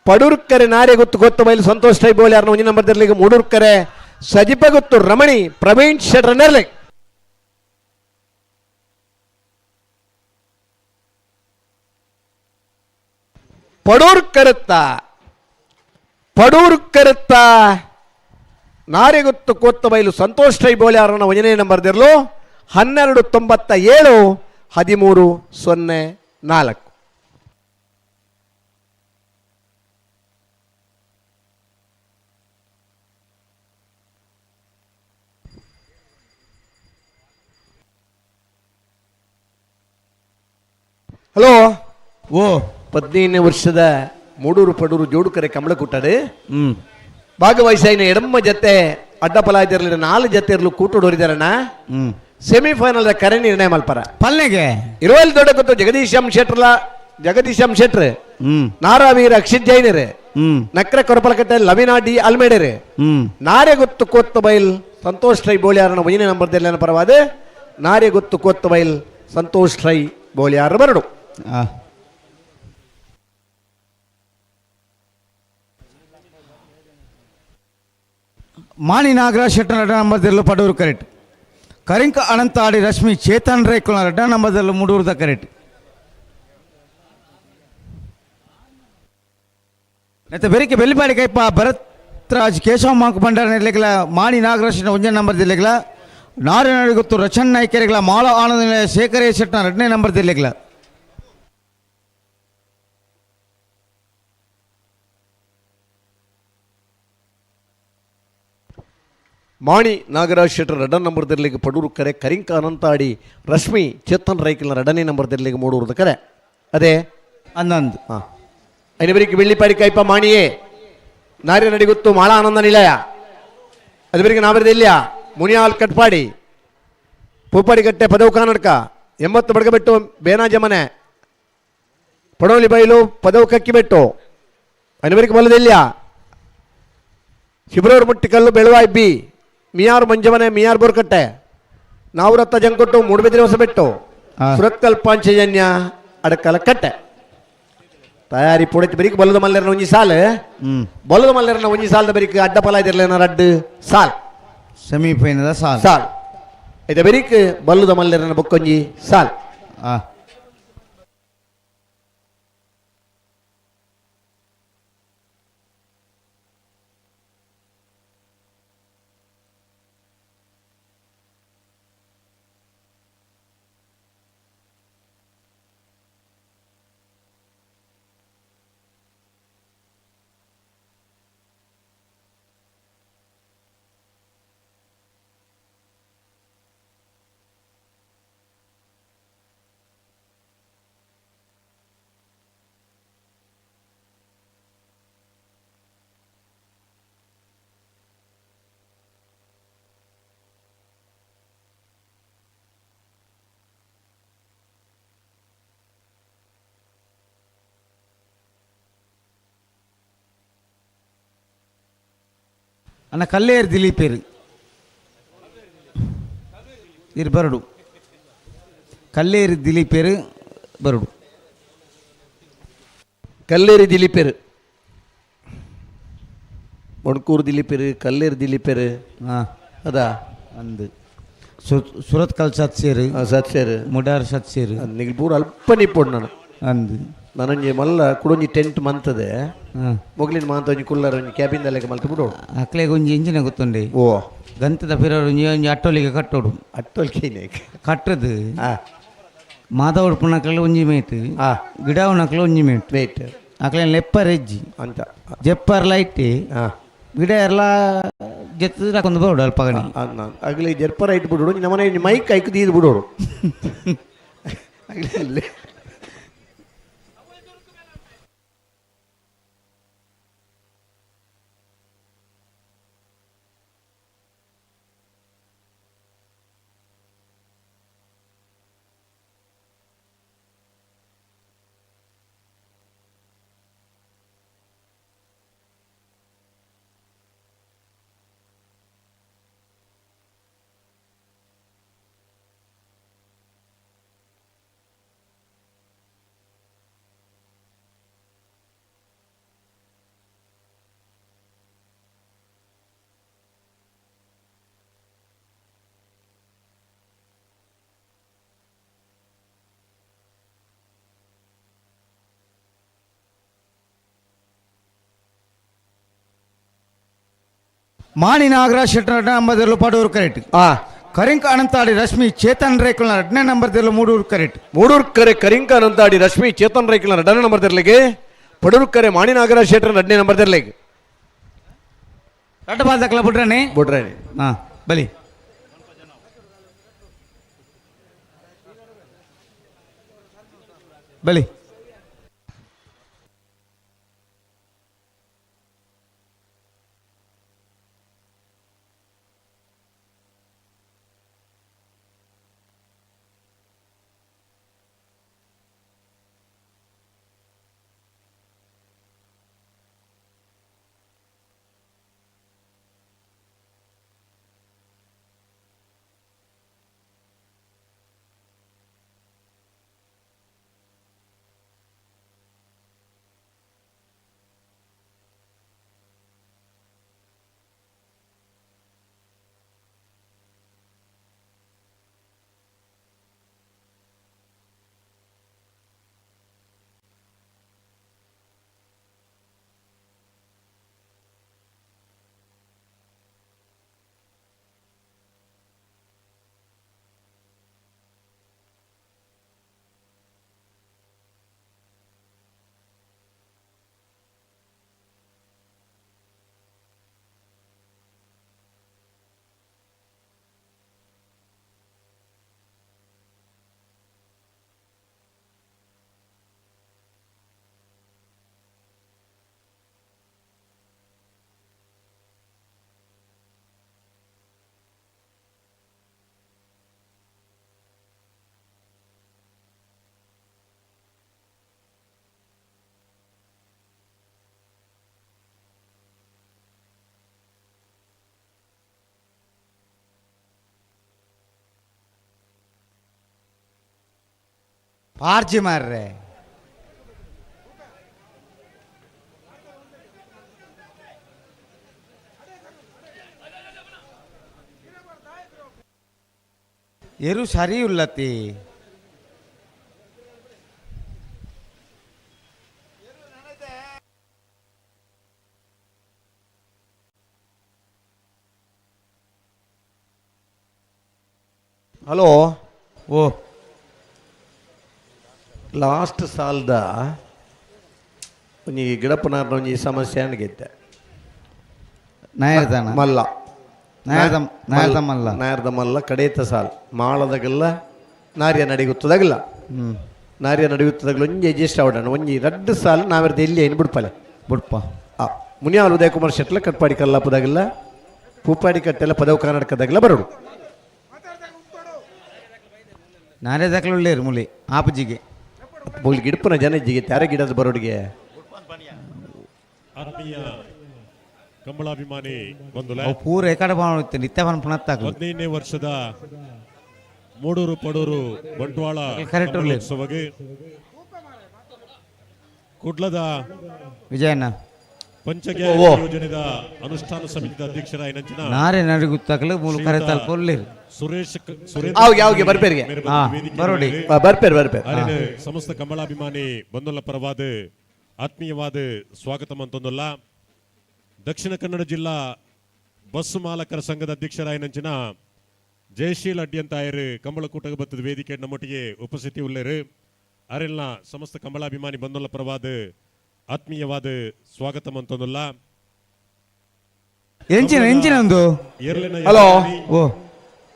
[SPEAKER 3] ಪಡೂರ್ಕರೆ ನಾರೆ ಗೊತ್ತು ಗೊತ್ತು ಬೈಲು ಸಂತೋಷ್ ಟೈ ಬೋಲಿ ಯಾರನ್ನ ಒಂಜಿ ನಂಬರ್ ದರ್ಲಿಗೆ ಮೂಡೂರ್ಕರೆ ಸಜಿಪ ಗೊತ್ತು ರಮಣಿ ಪ್ರವೀಣ್ ಶೆಟ್ರ ನೆರ್ಲೆ. ಪಡೂರ್ಕರುತ್ತ ಪಡೂರ್ಕರುತ್ತ ನಾರೆಗೊತ್ತು ಕೊತ್ತ ಬೈಲು ಸಂತೋಷ್ ರೈ ಬೋಲಿ ಯಾರನ್ನ ಒಂದನೇ ನಂಬರ್ ದಿರ್ಲು 12.97 13.04. ಹಲೋ.
[SPEAKER 1] ಓ.
[SPEAKER 3] 15ನೇ ವರ್ಷದ ಮೂಡೂರು ಪಡೂರು ಜೋಡುಕರೆ ಕಮಲಕುಟ್ಟಡು
[SPEAKER 1] ಹ್ಮ್.
[SPEAKER 3] ಭಾಗವಹಿಸಾಯಿನ ಎಡಮ್ಮ ಜತೆ ಅಡ್ಡಪಲಾಯ್ದಿರಲಿಲ್ಲ ನಾಲ್ಕು ಜತೆ ಇರಲು ಕೂಟುಡೋರಿದಾರಣ್ಣ.
[SPEAKER 1] ಹ್ಮ್.
[SPEAKER 3] ಸೆಮಿಫೈನಲ್ ಕರೆ ನಿರ್ಣಯ ಮಲ್ಪರ.
[SPEAKER 1] ಪಲ್ಲೆಗೆ.
[SPEAKER 3] ಇರುವಲ್ಲಿ ದೊಡ್ಡ ಗೊತ್ತು ಜಗದೀಶ್ ಎಂ ಶೆಟ್ರಲ ಜಗದೀಶ್ ಎಂ ಶೆಟ್ರ್.
[SPEAKER 1] ಹ್ಮ್.
[SPEAKER 3] ನಾರಾವೀರ್ ಅಕ್ಷಿತ್ ಜೈನರ್. ನಕ್ರೆ ಕೊರಪಲಕಟ್ಟೆ ಲವಿನಾ ಡಿ ಅಲ್ಮೇಡೆರೆ. ನಾರೆಗುತ್ತು ಕೋತ್ತ ಬೈಲ್ ಸಂತೋಷ್ ರೈ ಬೋಳಿಯಾರನ ಒಂಜನೇ ನಂಬರ್ ದೆರ್ಲೆನ ಪರವಾದ ನಾರೆಗುತ್ತು ಕೋತ್ತ ಬೈಲ್ ಸಂತೋಷ್ ರೈ ಬೋಳಿಯಾರ ಬರಡು.
[SPEAKER 1] ಮಾಣಿ ನಾಗರಾಜ್ ಶೆಟ್ಟರ್ ರಡ್ಡ ನಂಬರ್ದಲ್ಲೂ ಪಡೂರು ಕರೆಕ್ಟ್. ಕರಿಂಕ ಅನಂತ ಆಡಿ ರಶ್ಮಿ ಚೇತನ್ ರೈಕುಲ ರಡ್ಡ ನಂಬರ್ದಲ್ಲೂ ಮೂಡೂರ್ದ ಕರೆಕ್ಟ್. ಮತ್ತೆ ಬೆರಿಕೆ ಬೆಳ್ಳಿಪಾಡಿ ಕೈಪ ಭರತ್ ರಾಜ್ ಕೇಶವ ಮಾಂಕ್ ಭಂಡಾರ ನೆರ್ಲೆಗ್ಲ ಮಾಣಿ ನಾಗರಾಜ್ ಒಂಜನೇ ನಂಬರ್ ದಿಲ್ಲೆಗ್ಲ, ನಾರಾಯಣ ಗೊತ್ತು ರಚನ್ ನಾಯ್ಕರಿಗಳ ಮಾಳ ಆನಂದ ನಿಲಯ ಶೇಖರ ಶೆಟ್ಟನ ಎರಡನೇ ನಂಬರ್ ದಿಲ್ಲೆಗ್ಲ.
[SPEAKER 3] ಮಾಣಿ ನಾಗರಾಜ್ ಶೆಟ್ಟರ್ ರಡನ್ ನಂಬರ್ ದಿರ್ಲಿಗೆ ಪಡೂರು ಕರೆ. ಕರಿಂಕ ಅನಂತಾಡಿ ರಶ್ಮಿ ಚೇತನ್ ರೈಕಲ್ನ ಎರಡನೇ ನಂಬರ್ ದಿರ್ಲಿಗೆ ಮೂಡೂರದ ಕರೆ ಅದೇ.
[SPEAKER 1] ಅಂದಂದು.
[SPEAKER 3] ಹಾಂ, ಐನಬರಿಗೆ ಬೆಳ್ಳಿಪಾಡಿ ಕೈಪ ಮಾಣಿಯೇ ನಾರ್ಯ ನಡಿಗುತ್ತು ಮಾಳ ಆನಂದ ನಿಲಯ. ಅದುಬರಿಗೆ ನಾವರದಿಲ್ಲ ಮುನಿಯಾಲ್ ಕಟ್ಪಾಡಿ ಪೂಪಾಡಿಕಟ್ಟೆ ಪದವು ಕರ್ನಾಟಕ 80 ಬಡಗಬೆಟ್ಟು ಬೇನಾಜಮನೆ ಪಡೋಲಿ ಬೈಲು ಪದವು ಕಕ್ಕಿಬೆಟ್ಟು. ಐನಬರಿಗೆ ಬಲ್ಲದಿಲ್ಲ ಶಿಬ್ರೂರು ಮುಟ್ಟಿಕಲ್ಲು ಬೆಳುವಾಯಿ ಬಿ ಮಿಯಾರ್ ಮಂಜಮನೆ ಮಿಯಾರ್ ಬೋರ್ಕಟ್ಟೆ ನಾವುರತ್ತ ಜಂಕೊಟ್ಟು ಮೂಡುಬಿದಿರೆ ಹೊಸಬೆಟ್ಟು. ಸುರತ್ಕಲ್ ಪಾಂಚಜನ್ಯ ಅಡಕಲ ಕಟ್ಟೆ ತಯಾರಿ ಪುಡತಿ ಬರೀಕ್ ಬಲ್ಲದ ಮಲ್ಲೆರ್ನ ಒಂಜಿ ಸಾಲ್. ಬಲ್ಲದ ಮಲ್ಲೆರ್ನ ಒಂಜಿ ಸಾಲದ ಬರೀಕ್ ಅಡ್ಡ ಫಲ ಇದಿರ್ಲೇನ ರಡ್ಡು ಸಾಲ್.
[SPEAKER 1] ಸೆಮಿಫೈನಲ್ ಸಾಲ್.
[SPEAKER 3] ಸಾಲ್ ಐತ ಬರೀಕ್ ಬಲ್ಲದ ಮಲ್ಲೆರ್ನ ಬೊಕ್ಕೊಂಜಿ ಸಾಲ್.
[SPEAKER 1] ಅಣ್ಣ ಕಲ್ಲೇರು ದಿಲೀಪೇರು ಇರು ಬರಡು. ಕಲ್ಲೇರಿ ದಿಲೀಪೇರು ಬರಡು.
[SPEAKER 3] ಕಲ್ಲೇರಿ ದಿಲೀಪೇರು, ಮಣಕೂರು ದಿಲೀಪೇರು, ಕಲ್ಲೇರಿ ದಿಲೀಪೇರು. ಅದಾ.
[SPEAKER 1] ಅಂದು ಸುರತ್ ಕಲ್ ಸತ್ಸೇರು.
[SPEAKER 3] ಸತ್ಸೇರು.
[SPEAKER 1] ಮುಡಾರ್ ಸತ್ಸೇರು.
[SPEAKER 3] ನಿಗ್ಲು ಪೂರ ಅಲ್ಪ ನಿಪ್ಪೊಡು ನಾನು.
[SPEAKER 1] ಅಂದು.
[SPEAKER 3] ನಾನೊಂಜಿ ಮಲ್ಲ ಕುಡೊಂಜಿ ಟೆಂಟ್ ಮಂತದೆ. ಮೊಗ್ಲಿನ ಮಾಂತ ಒಂಜಿ ಕುಲ್ಲರ್ ಒಂಜಿ ಕ್ಯಾಬಿನ್ ದಲೆಕ ಮಲ್ತು ಬಿಡೋಡು.
[SPEAKER 1] ಅಕ್ಲೆಗ್ ಒಂಜಿ ಇಂಜಿನ ಗೊತ್ತುಂಡೆ.
[SPEAKER 3] ಓ.
[SPEAKER 1] ಗಂತದ ಪಿರವರು ಒಂಜಿ ಒಂಜಿ ಅಟ್ಟೊಲಿಗೆ ಕಟ್ಟೋಡು.
[SPEAKER 3] ಅಟ್ಟೊಲ್ಕೇನೆ.
[SPEAKER 1] ಕಟ್ಟದು ಮಾಧವ ಉಪ್ಪುನಕ್ಲೆ ಒಂಜಿ ಮೇಟ್, ಗಿಡ ಉಣ್ಣಕ್ಲೆ ಒಂಜಿ ಮೇಟ್.
[SPEAKER 3] ಮೇಟ್.
[SPEAKER 1] ಅಕ್ಲೆ ಲೆಪ್ಪರ್ ಹೆಜ್ಜಿ.
[SPEAKER 3] ಅಂತ.
[SPEAKER 1] ಜೆಪ್ಪರ್ ಲೈಟ್. ಗಿಡ ಎಲ್ಲ ಜೆತ್ತು ಹಾಕೊಂಡು ಬರೋಡು ಅಲ್ಪ ಗಣಿ.
[SPEAKER 3] ಅಗಲಿ ಜರ್ಪರ ಇಟ್ಟು ಬಿಡೋಡು, ನಮ್ಮನೆ ಒಂಜಿ ಮೈಕ್ ಐಕ್ ದೀದ್ ಬಿಡೋಡು ಅಗಲಿ.
[SPEAKER 1] ಮಾಣಿ ನಾಗರಾಜ್ ಶೆಟ್ಟರ್ ಎರಡನೇ ನಂಬರ್ದಲ್ಲೂ ಪಡೂರು ಕರೆಕ್ಟ್. ಕರಿಂಕ ಅನಂತಾಡಿ ರಶ್ಮಿ ಚೇತನ್ ರೇಕುಲ್ನ ಎರಡನೇ ನಂಬರ್ದಲ್ಲೂ ಮೂಡೂರು ಕರೆಕ್ಟ್.
[SPEAKER 3] ಮೂಡೂರು ಕರೆ ಕರಿಂಕ ಅನಂತಾಡಿ ರಶ್ಮಿ ಚೇತನ್ ರೈಕಲ್ನ ಎರಡನೇ ನಂಬರ್ ದಿರ್ಲಿಗೆ, ಪಡೂರು ಕರೆ ಮಾಣಿ ನಾಗರಾಜ್ ಶೆಟ್ಟರ್ ಎರಡನೇ ನಂಬರ್ ದಿರ್ಲಿಗೆ.
[SPEAKER 1] ರಡ್ಡ ಬಾದಕ್ಲ ಬಿಡ್ರಣೆ.
[SPEAKER 3] ಬಿಡ್ರೇನಿ.
[SPEAKER 1] ಹಾಂ ಬಲಿ. ಬಲಿ. ಪಾರ್ಜಿ ಮಾರ್ರೆ. ಎರು ಸರಿ ಉಲ್ಲತಿ.
[SPEAKER 3] ಹಲೋ.
[SPEAKER 1] ಓ.
[SPEAKER 3] ಲಾಸ್ಟ್ ಸಾಲ್ದ ಒಂಜಿ ಗಿಡಪ್ಪನಾರ್ನ ಒಂಜಿ ಸಮಸ್ಯೆ ಅನ್ಗಿತ್ತೆ.
[SPEAKER 1] ನಾಯರ್ದಾನ?
[SPEAKER 3] ಮಲ್ಲ.
[SPEAKER 1] ನಾಯರ್ದ, ನಾಯರ್ದ ಮಲ್ಲ.
[SPEAKER 3] ನಾಯರ್ದ ಮಲ್ಲ ಕಡೇತ ಸಾಲ್ ಮಾಳದಾಗಲ್ಲ ನಾರ್ಯ ನಡಿಗುತ್ತದಾಗಲ್ಲ. ನಾರ್ಯ ನಡಿಗುತ್ತದಾಗಲ್ಲ ಒಂಜಿ ಅಡ್ಜಸ್ಟ್ ಆವಡಣ ಒಂಜಿ ರಡ್ಡು ಸಾಲ್ ನಾವೆರ್ದ ಎಲ್ಲಿ ಏನು ಬಿಡ್ಪಲೆ.
[SPEAKER 1] ಬುಡ್ಪ.
[SPEAKER 3] ಆ ಮುನಿಯಾಲ್ ಉದಯಕುಮಾರ್ ಶೆಟ್ಲ ಕಟ್ಪಾಡಿ ಕಲ್ಲಾಪದಾಗಲ್ಲ ಪೂಪಾಡಿ ಕಟ್ಟೆಲ್ಲ ಪದವು ಕರ್ನಾಟಕದಾಗಲ್ಲ ಬರೋಡು.
[SPEAKER 1] ನಾನೇ ದಾಖಲೆ ಉಳ್ಳೇರು ಮುಲಿ ಆಪುಜಿಗೆ.
[SPEAKER 3] ಮೊಗ್ಲು ಗಿಡಪ್ಪನ ಜನ ಇಜ್ಜಿಗೆ ತ್ಯಾರ ಗಿಡದ ಬರೋಡಿಗೆ.
[SPEAKER 5] ಆತ್ಮೀಯ ಕಂಬಳಾಭಿಮಾನಿ ಬಂಧುಲ,
[SPEAKER 1] ಅವು ಪೂರ ಎಕಡೆ ಬಾಣ ನಿತ್ಯ ಬನ್ ಪುನತ್ತಾಗಲು.
[SPEAKER 5] 15ನೇ ವರ್ಷದ ಮೂಡೂರು ಪಡೂರು ಬಂಟ್ವಾಳ
[SPEAKER 1] ಕರೆಕ್ಟ್ ಉರ್ಲಿ.
[SPEAKER 5] ಕಂಬಳೋತ್ಸವಗೆ ಕುಡ್ಲದ
[SPEAKER 1] ವಿಜಯಣ್ಣ.
[SPEAKER 5] ಪಂಚಗೆ
[SPEAKER 3] ಓ.
[SPEAKER 5] ಯೋಜನೆದ ಅನುಷ್ಠಾನ ಸಮಿತಿದ ಅಧ್ಯಕ್ಷರಾಯಿನಂಚಿನ
[SPEAKER 1] ನಾರೇ ನಡಿಗುತ್ತಾಗಲು ಮೂಲು ಕರೆ ತಲ್ಪೊಲ್ಲೇರು.
[SPEAKER 5] ಸುರೇಶ್ ಸುರೇಂದ್ರ
[SPEAKER 3] ಆವ್ಗೆ, ಆವ್ಗೆ, ಬರ್ಪೇರಿಗೆ.
[SPEAKER 5] ಮೇರೆ
[SPEAKER 1] ಹಾ,
[SPEAKER 5] ವೇದಿಕೆ
[SPEAKER 1] ಬರೋಡಿ.
[SPEAKER 5] ಮೇಲೆ
[SPEAKER 3] ಆ, ಬರ್ಪೇರು ಬರ್ಪೇರು.
[SPEAKER 5] ಅರಿನ ಸಮಸ್ತ ಕಮಲಾಭಿಮಾನಿ ಬಂದುಲ್ಲ ಪರವಾದ ಆತ್ಮೀಯವಾದ ಸ್ವಾಗತ ಅಂತಂದಲ್ಲ. ದಕ್ಷಿಣ ಕನ್ನಡ ಜಿಲ್ಲಾ ಬಸ್ ಮಾಲಕರ ಸಂಘದ ಅಧ್ಯಕ್ಷರಾಯನಂಚಿನ ಜಯಶೀಲ್ ಅಡ್ಡಿಯಂತಾಯರು ಕಂಬಳಕೂಟಗ ಬತ್ತದ ವೇದಿಕೆ ನಮ್ಮೊಟ್ಟಿಗೆ ಉಪಸ್ಥಿತಿ ಉಳ್ಳೇರು. ಅರೆಲ್ನ ಸಮಸ್ತ ಕಮಲಾಭಿಮಾನಿ ಬಂದುಲ್ಲ ಪರವಾದ ಆತ್ಮೀಯವಾದ ಸ್ವಾಗತ ಅಂತಂದಲ್ಲ.
[SPEAKER 1] ಎಂಚಿನ ಎಂಚಿನ ಒಂದು.
[SPEAKER 5] ಏರ್ಲಿನ
[SPEAKER 3] ಹಲೋ.
[SPEAKER 1] ಓ.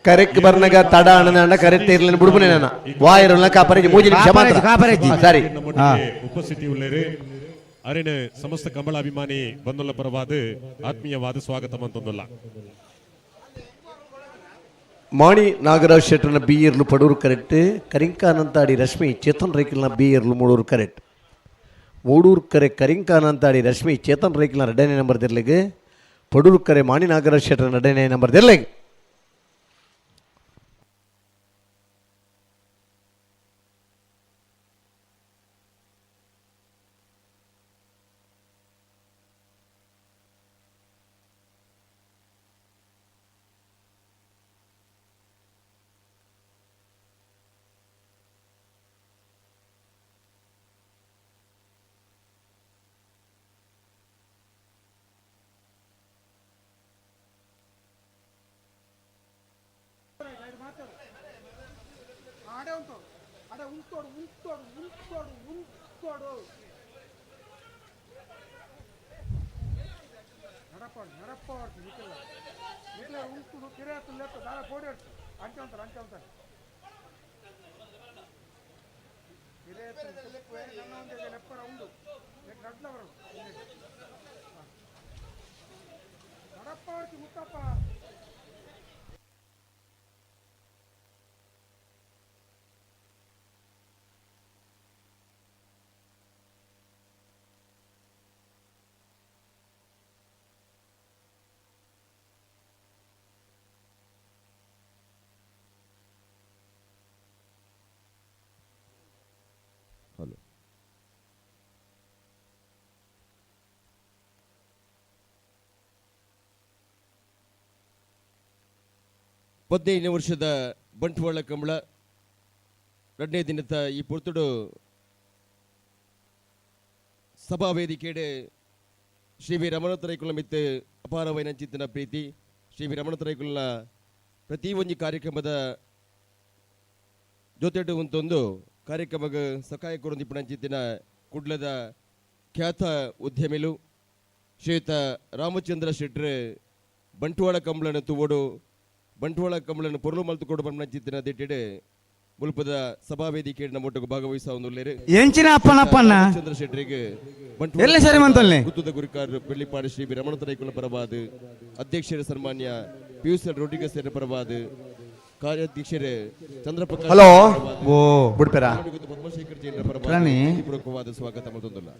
[SPEAKER 3] ಕರೆಕ್ ಬರ್ನಗ ತಡ ಅಣ್ಣನ ಕರೆಕ್ಟ್ ಇರ್ಲಿನ ಬಿಡ್ಬುನೆ ನನ್ನ ವಾಯಿರಲ್ಲ ಕಾಪರೇಜಿ ಮೂಜಿ ನಿಮಿಷ ಮಾತ್ರ.
[SPEAKER 1] ಕಾಪರೇಜಿ.
[SPEAKER 3] ಹಾ, ಸರಿ.
[SPEAKER 5] ನಮ್ಮೊಟ್ಟಿಗೆ ಉಪಸ್ಥಿತಿ ಉಳ್ಳೇರು. ಅರಿನ ಸಮಸ್ತ ಕಂಬಳಾಭಿಮಾನಿ ಬಂದುಲ್ಲ ಪರವಾದ ಆತ್ಮೀಯವಾದ ಸ್ವಾಗತ ಅಂತಂದಲ್ಲ.
[SPEAKER 3] ಮಾಣಿ ನಾಗರಾಜ್ ಶೆಟ್ಟರ್ನ ಬಿ ಇರ್ಲು ಪಡೂರು ಕರೆಕ್ಟ್. ಕರಿಂಕಾನಂತಾಡಿ ರಶ್ಮಿ ಚೇತನ್ ರೈಕಲ್ನ ಬಿ ಇರ್ಲು ಮೂಡೂರು ಕರೆಕ್ಟ್. ಮೂಡೂರು ಕರೆ ಕರಿಂಕಾನಂತಾಡಿ ರಶ್ಮಿ ಚೇತನ್ ರೈಕಲ್ನ ಎರಡನೇ ನಂಬರ್ ದಿರ್ಲಿಗೆ. ಪಡೂರು ಕರೆ ಮಾಣಿ ನಾಗರಾಜ್ ಶೆಟ್ಟರ್ನ ಎರಡನೇ ನಂಬರ್ ದಿರ್ಲಿಗೆ.
[SPEAKER 4] ಆಡೆ ಉಂಟು ಅಡೆ ಉಂಟೋಡು ಉಂಟೋಡು ಉಂಟೋಡು ಉಂಟೋಡು ನಡಪಾಡು ನಡಪಾಡು ನಿಖಿಲ ನಿಖಿಲ ಉಂಟು ಕಿರೆ ಲೆಕ್ಕ ದಾರ ಪೋಡಿ ಅಂಚೆ ఉంటారు ಅಂಚೆ ఉంటారు ಕಿರೆ ಲೆಪ್ಪರ ಉಂಡು ನಡ್ಲ ಬರೋದು ನಡಪ್ಪ ಮುತ್ತಪ್ಪ.
[SPEAKER 6] 15ನೇ ವರ್ಷದ ಬಂಟ್ವಾಳ ಕಂಬಳ ಎರಡನೇ ದಿನದ ಈ ಪೊರ್ತುಡು ಸಭಾ ವೇದಿಕೆಡೆ ಶ್ರೀ ವಿ ರಮಣತ ರೈಕುಲ ಮಿತ್ತು ಅಪಾರವೈನ ಚಿತ್ತನ ಪ್ರೀತಿ. ಶ್ರೀ ವಿ ರಮಣತ ರೈಕುಲ್ನ ಪ್ರತಿ ಒಂಜಿ ಕಾರ್ಯಕ್ರಮದ ಜೊತೆಟು ಉಂತೊಂದು ಕಾರ್ಯಕ್ರಮಕ್ಕೆ ಸಕಾಯ ಕೊರೊಂದಿಪ್ಪುನಂಚಿತ್ತಿನ ಕುಡ್ಲದ ಖ್ಯಾತ ಉದ್ಯಮಿಲು ಶ್ರೀಯುತ ರಾಮಚಂದ್ರ ಶೆಟ್ರು ಬಂಟ್ವಾಳ ಕಂಬಳನ ತೂವೊಡು, ಬಂಟ್ವಾಳ ಕಂಬಳನ ಪೊರ್ಲು ಮಲ್ತು ಕೊಡು ಪನ್ಪುನಂಚಿತ್ತಿನ ದಿಟ್ಟಿಡ್ ಮುಲ್ಪದ ಸಭಾವೇದಿಕೆ ನಮ್ಮೊಟ್ಟಿಗೆ ಭಾಗವಹಿಸ
[SPEAKER 1] ಎಂಚಿನ ಅಪ್ಪನಪ್ಪಣ್ಣ.
[SPEAKER 6] ಚಂದ್ರ ಶೆಟ್ಟರಿಗೆ.
[SPEAKER 1] ಎಲ್ಲ ಸರಿ ಮಂತಲ್ನೆ.
[SPEAKER 6] ಗುತ್ತದ ಗುರುಕಾರ ಬೆಳ್ಳಿಪಾಡಿ ಶ್ರೀ ಬಿ ರಮಣ ರೈಕುಲ ಪರವಾದ, ಅಧ್ಯಕ್ಷರ ಸನ್ಮಾನ್ಯ ಪಿಯೂಷ್ ರೋಟಿಗಸ್ ಪರವಾದ, ಕಾರ್ಯಾಧ್ಯಕ್ಷರೇ ಚಂದ್ರಪ್ರಕಾಶ್
[SPEAKER 3] ಹಲೋ.
[SPEAKER 1] ಓ.
[SPEAKER 3] ಬಿಡ್ಪೇರಾ?
[SPEAKER 6] ಪದ್ಮಶೇಖರ್ ಜೈನರ ಪರವಾದ
[SPEAKER 1] ರಾಣಿ.
[SPEAKER 6] ಪೂರ್ವಕವಾದ ಸ್ವಾಗತ ಮತ್ತೊಂದಲ್ಲ.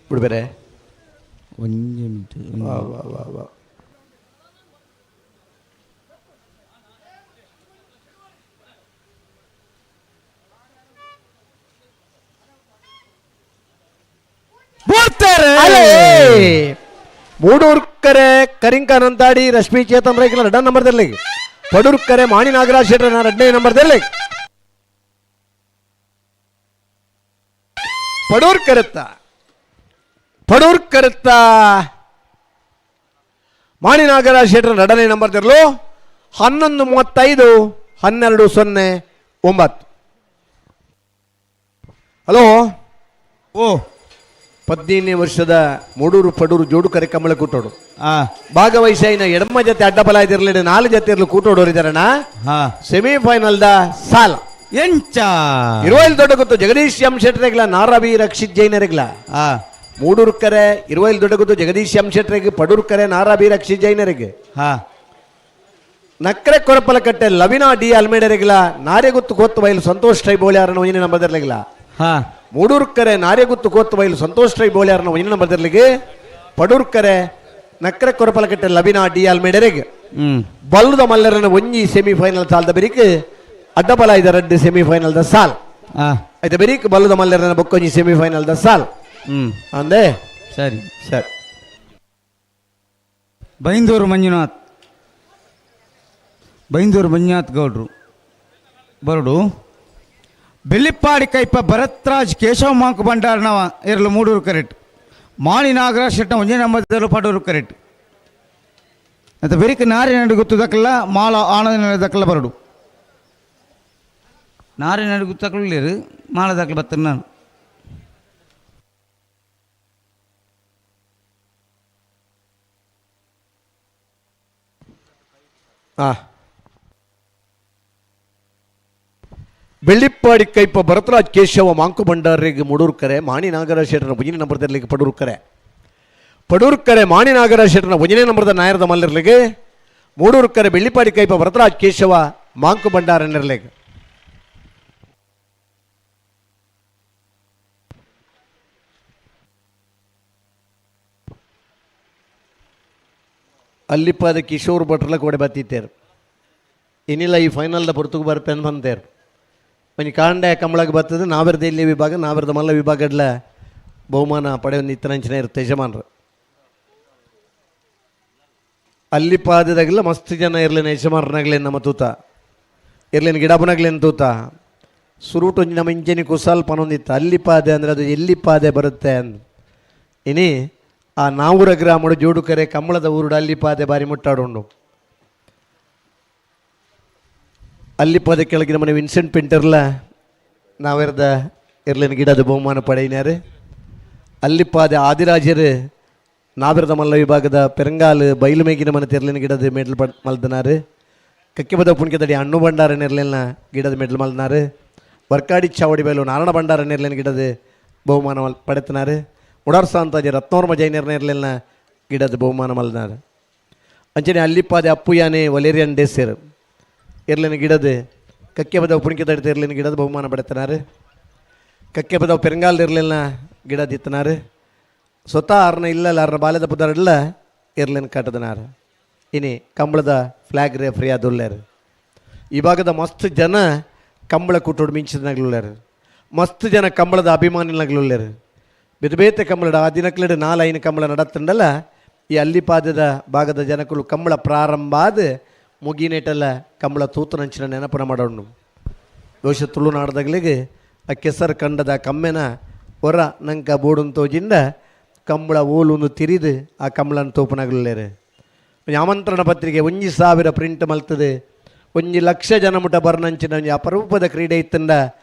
[SPEAKER 3] ಬಿಡ್ಬೇರೆ.
[SPEAKER 1] ಒಂಜಿ ಮಿನಿಟ್.
[SPEAKER 3] ವಾ ವಾ ವಾ ವಾ.
[SPEAKER 1] ಬರ್ತಾರೆ.
[SPEAKER 3] ಮೂಡೂರ್ಕರೆ ಕರಿಂಕನಂತಾಡಿ ರಶ್ಮಿ ಚೇತನ್ ರೈಕಲ ಎರಡನೇ ನಂಬರ್ದಲ್ಲಿ, ಪಡೂರ್ಕರೆ ಮಾಣಿ ನಾಗರಾಜ್ ಶೆಟ್ಟರ್ ಎರಡನೇ ನಂಬರ್ದಲ್ಲಿ. ಪಡೂರ್ ಕರೆತ್ತ, ಪಡೂರ್ ಕರೆತ್ತ ಮಾಣಿ ನಾಗರಾಜ್ ಶೆಟ್ಟರ್ ಎರಡನೇ ನಂಬರ್ದಿರಲು. 11:35, 12:09. ಹಲೋ.
[SPEAKER 1] ಓ.
[SPEAKER 3] 15ನೇ ವರ್ಷದ ಮೂಡೂರು ಪಡೂರು ಜೋಡು ಕರೆ ಕಮಲ ಕೂಟೋಡು ಭಾಗವಹಿಸಿ ಎಡಮ ಜೊತೆ ಅಡ್ಡಬಲ ಇದಿರಲಿ, ನಾಲ್ಕು ಜೊತೆ ಇರಲು ಕೂಟೋಡೋರಿದಾರಣ. ಸೆಮಿಫೈನಲ್ the ಸಾಲ
[SPEAKER 1] ಎಂಚ
[SPEAKER 3] ಇರುವೈಲ್ ದೊಡ್ಡ ಗೊತ್ತು ಜಗದೀಶ್ ಎಂ ಶೆಟ್ಟರೆಗ್ಲ ನಾರವಿ ರಕ್ಷಿತ್ ಜೈನರೆಗ್ಲ. ಮೂಡೂರು ಕರೆ ಇರುವೈಲ್ ದೊಡ್ಡ ಗೊತ್ತು ಜಗದೀಶ್ ಎಂ ಶೆಟ್ಟರೆಗೆ, ಪಡೂರು ಕರೆ ನಾರಾಬಿ ರಕ್ಷಿತ್ ಜೈನರಿಗೆ. ನಕ್ರೆ ಕೊರಪಲಕಟ್ಟೆ ಲವಿನಾ ಡಿ ಅಲ್ಮೇಡರೆಗ್ಲ, ನಾರೆಗುತ್ತು ಕೋತ್ತು ಬೈಲು ಸಂತೋಷ್ ರೈ ಬೋಳ್ಯಾರನ ಒಂಜಿನ ನಂಬರ್ದಿರ್ಲಿಗ್ಲ. ಮೂಡೂರು ಕರೆ ನಾರೆಗುತ್ತು ಕೋತ್ತು ಬೈಲು ಸಂತೋಷ್ ರೈ ಬೋಳ್ಯಾರನ ಒಂಜಿನ ನಂಬರ್ದಿರ್ಲಿಗೆ, ಪಡೂರು ಕರೆ ನಕ್ರೆ ಕೊರಪಲಕಟ್ಟೆ ಲವಿನಾ ಡಿ ಅಲ್ಮೇಡರೆಗೆ. ಬಲ್ಲುದ ಮಲ್ಲರನ ಒಂಜಿ ಸೆಮಿಫೈನಲ್ ಸಾಲ್ದ ಬೆರಿಕ್ ಅಡ್ಡಬಲ ಇದ ರಡ್ಡು ಸೆಮಿಫೈನಲ್ the ಸಾಲ್. ಆಯ್ತಾ, ಬೆರಿಕ್ ಬಲ್ಲುದ ಮಲ್ಲರನ ಬೊಕ್ಕೊಂಜಿ ಸೆಮಿಫೈನಲ್ the ಸಾಲ್. ಅಂದೆ.
[SPEAKER 1] ಸರಿ.
[SPEAKER 3] ಸರಿ.
[SPEAKER 1] ಬೈಂದೂರು ಮಂಜುನಾಥ್, ಬೈಂದೂರು ಮಂಜುನಾಥ್ ಗೌಡ್ರು ಬರಡು. ಬೆಳ್ಳಿಪ್ಪಾಡಿ ಕೈಪ ಭರತ್ರಾಜ್ ಕೇಶವ ಮಾಂಕು ಭಂಡಾರನವ ಇರಲು ಮೂಡೂರು ಕರೆಕ್ಟ್. ಮಾಣಿ ನಾಗರಾಜ್ ಶೆಟ್ಟ ಒಂಜೇ ನಂಬರ್ ಪಡೂರು ಕರೆಕ್ಟ್. ಮತ್ತು ಬೆರಿಕ್ ನಾರಿ ನಡು ಗೊತ್ತದಕ್ಕಲ್ಲ ಮಾಲ ಆನಂದ ದಕ್ಕಲ ಬರಡು. ನಾರಿ ನಡು ಗೊತ್ತಕ್ಕಲಿರು ಮಾಲ ದಾಖಲೆ ಬತ್ತ ನಾನು.
[SPEAKER 3] ಬೆಳ್ಳಿಪ್ಪಾಡಿ ಕೈಪ ಭರತರಾಜ್ ಕೇಶವ ಮಾಂಕು ಭಂಡಾರಿಗೆ ಮೂಡೂರ್ಕರೆ ಮಾಣಿ ನಾಗರಾಜ್ ಶೆಟ್ಟರ ಒಂಜಿನ ನಂಬರ್ದರ್ಲಿಗೆ, ಪಡೂರ್ಕರೆ ಪಡೂರ್ಕರೆ ಮಾಣಿ ನಾಗರಾಜ್ ಶೆಟ್ಟರ ಒಂಜನೇ ನಂಬರ್ದ ನಾಯರದ ಮಲ್ಲರ್ಲಿಗೆ, ಮೂಡೂರ್ಕರೆ ಬೆಳ್ಳಿಪ್ಪಾಡಿ ಕೈಪ ಭರತರಾಜ್ ಕೇಶವ ಮಾಂಕು ಭಂಡಾರನಿರ್ಲಿಗೆ. ಅಲ್ಲಿಪ್ಪಾದ ಕಿಶೋರ್ ಭಟ್ರಲ ಕೊಡೆ ಬತ್ತಿತ್ತೇರು. ಇನ್ನಿಲ್ಲ, ಈ ಫೈನಲ್ದ ಪೊರ್ತುಗು ಬರ್ಪೆನ್ ಬಂತೇರು. ಒಂಜಿ ಕಾಂಡೆ ಕಮಳಗ್ ಬರ್ತದೆ. ನಾವೆರ್ದ ಇಲ್ಲಿ ವಿಭಾಗ, ನಾವೆರ್ದ ಮಲ್ಲ ವಿಭಾಗಡ್ಲ ಬಹುಮಾನ ಪಡೆಯೊಂದು ಇತ್ತನಂಚಿನ ಇರುತ್ತೆ ಯಜಮಾನ್ರು. ಅಲ್ಲಿ ಪಾದದಾಗೆಲ್ಲ ಮಸ್ತ್ ಜನ ಇರ್ಲೇನ ಯಜಮಾನ್ರನಾಗ್ಲೇನು ನಮ್ಮ ತೂತ ಇರ್ಲೇನು ಗಿಡಬನಾಗ್ಲೇನು ತೂತ ಸುರುಟು ಒಂಜಿ ನಮ್ಮ ಇಂಚನಿ ಕುಸಾಲ್ ಪನೊಂದಿತ್ತು. ಅಲ್ಲಿ ಪಾದೆ ಅಂದರೆ ಅದು ಎಲ್ಲಿ ಪಾದೆ ಬರುತ್ತೆ ಅಂದ್. ಇನಿ ಆ ನಾವೂರ ಗ್ರಾಮಡು ಜೋಡುಕರೆ ಕಮ್ಮಳದ ಊರುಡು ಅಲ್ಲಿ ಪಾದೆ ಬಾರಿ ಮುಟ್ಟಾಡುಂಡು. ಅಲ್ಲಿ ಪಾದೆ ಕೆಳಗಿನ ಮನೆ ವಿನ್ಸೆಂಟ್ ಪಿಂಟರ್ಲ ನಾವೆರ್ದ ಇರ್ಲೇನು ಗಿಡದ ಬಹುಮಾನ ಪಡೆಯಿನಾರು. ಅಲ್ಲಿ ಪಾದೆ ಆದಿರಾಜರು ನಾವಿರದ ಮಲ್ಲ ವಿಭಾಗದ ಪೆರಂಗಾಲು ಬೈಲುಮೇಗಿನ ಮನೆ ತಿರ್ಲಿನ ಗಿಡದ ಮೆಡ್ಲ್ ಪಡ್ ಮಲ್ದನಾರು. ಕಕ್ಕಿಬದ ಪುಣ್ಕೆದಡಿ ಹಣ್ಣು ಭಂಡಾರ ನೆರ್ಲಿನ ಗಿಡದ ಮೆಡ್ಲ್ ಮಲ್ದನಾರು. ವರ್ಕಾಡಿ ಚಾವಡಿ ಬೈಲು ನಾರಾಯಣ ಭಂಡಾರ ನೆರ್ಲಿನ ಗಿಡದ ಬಹುಮಾನ ಮಲ್ ಪಡೆತನಾರು. ಉಡಾರ್ ಸಾಂತಾಜಿ ರತ್ನೋರ್ಮ ಜೈನರ್ ನೆರ್ಲಿನ ಗಿಡದ ಬಹುಮಾನ ಮಲ್ದನಾರು. ಅಂಚನೆ ಅಲ್ಲಿಪ್ಪಾದೆ ಅಪ್ಪು ಯಾನೆ ವಲೇರಿಯನ್ ಡೇಸೇರ್ ಇರ್ಲಿನ ಗಿಡದ ಕಕ್ಕೆಬದ ಪುಣ್ಕೆದಡಿ ತಿರ್ಲಿನ ಗಿಡದ ಬಹುಮಾನ ಪಡೆತನಾರು. ಕಕ್ಕೆಬದ ಪೆರಂಗಾಲ್ ಇರ್ಲಿನ ಗಿಡದಿತ್ತನಾರು. ಸ್ವತಃ ಆರ್ನ ಇಲ್ಲಲ್ಲ ಆರ್ನ ಬಾಲ್ಯದ ಪುದರಡ್ಲ ಇರ್ಲಿನ ಕಟ್ಟದನಾರು. ಇನಿ ಕಂಬಳದ ಫ್ಲಾಗ್ ರೆಫ್ರಿ ಅದುಲ್ಲೇರು. ಈ ಭಾಗದ ಮಸ್ತ್ ಜನ ಕಂಬಳ ಕೂಟೋಡು ಮಿಂಚಿದನಾಗ್ಲುಲ್ಲೇರು. ಮಸ್ತ್ ಜನ ಕಂಬಳದ ಅಭಿಮಾನಿನಾಗ್ಲುಲ್ಲೇರು. ಬೇತೆ ಬೇತೆ ಕಂಬಳದ ಆ ದಿನಕ್ಲೆಡ್ ನಾಲ್ ಐನು ಕಂಬಳ ನಡತ್ತಂಡಲ್ಲ. ಈ ಅಲ್ಲಿಪಾದದ ಭಾಗದ ಜನಕುಲು ಕಂಬಳ ಪ್ರಾರಂಭ ಆದ ಮುಗಿನೇಟಲ್ಲ ಕಂಬಳ ತೂತನಂಚಿನ ನೆನಪನ ಮಾಡೋಣ. ಬಹುಶಃ ತುಳುನಾಡದಾಗಲಿಗೆ ಆ ಕೆಸರು ಕಂಡದ ಕಮ್ಮೆನ ಹೊರ ನಂಕ ಬೋಡುನ್ ತೋಜಿಂದ ಕಂಬಳ ಓಲುಂದು ತಿರಿದು ಆ ಕಂಬಳನ ತೋಪನಾಗಲೇರು. ಆಮಂತ್ರಣ ಪತ್ರಿಕೆ 1000 ಪ್ರಿಂಟ್ ಮಲ್ತದೆ. 1 ಲಕ್ಷ ಜನ ಮುಟ ಬರ್ನಂಚಿನ ಒಂಜಿ ಅಪರೂಪದ ಕ್ರೀಡೆ ಇತ್ತಂದ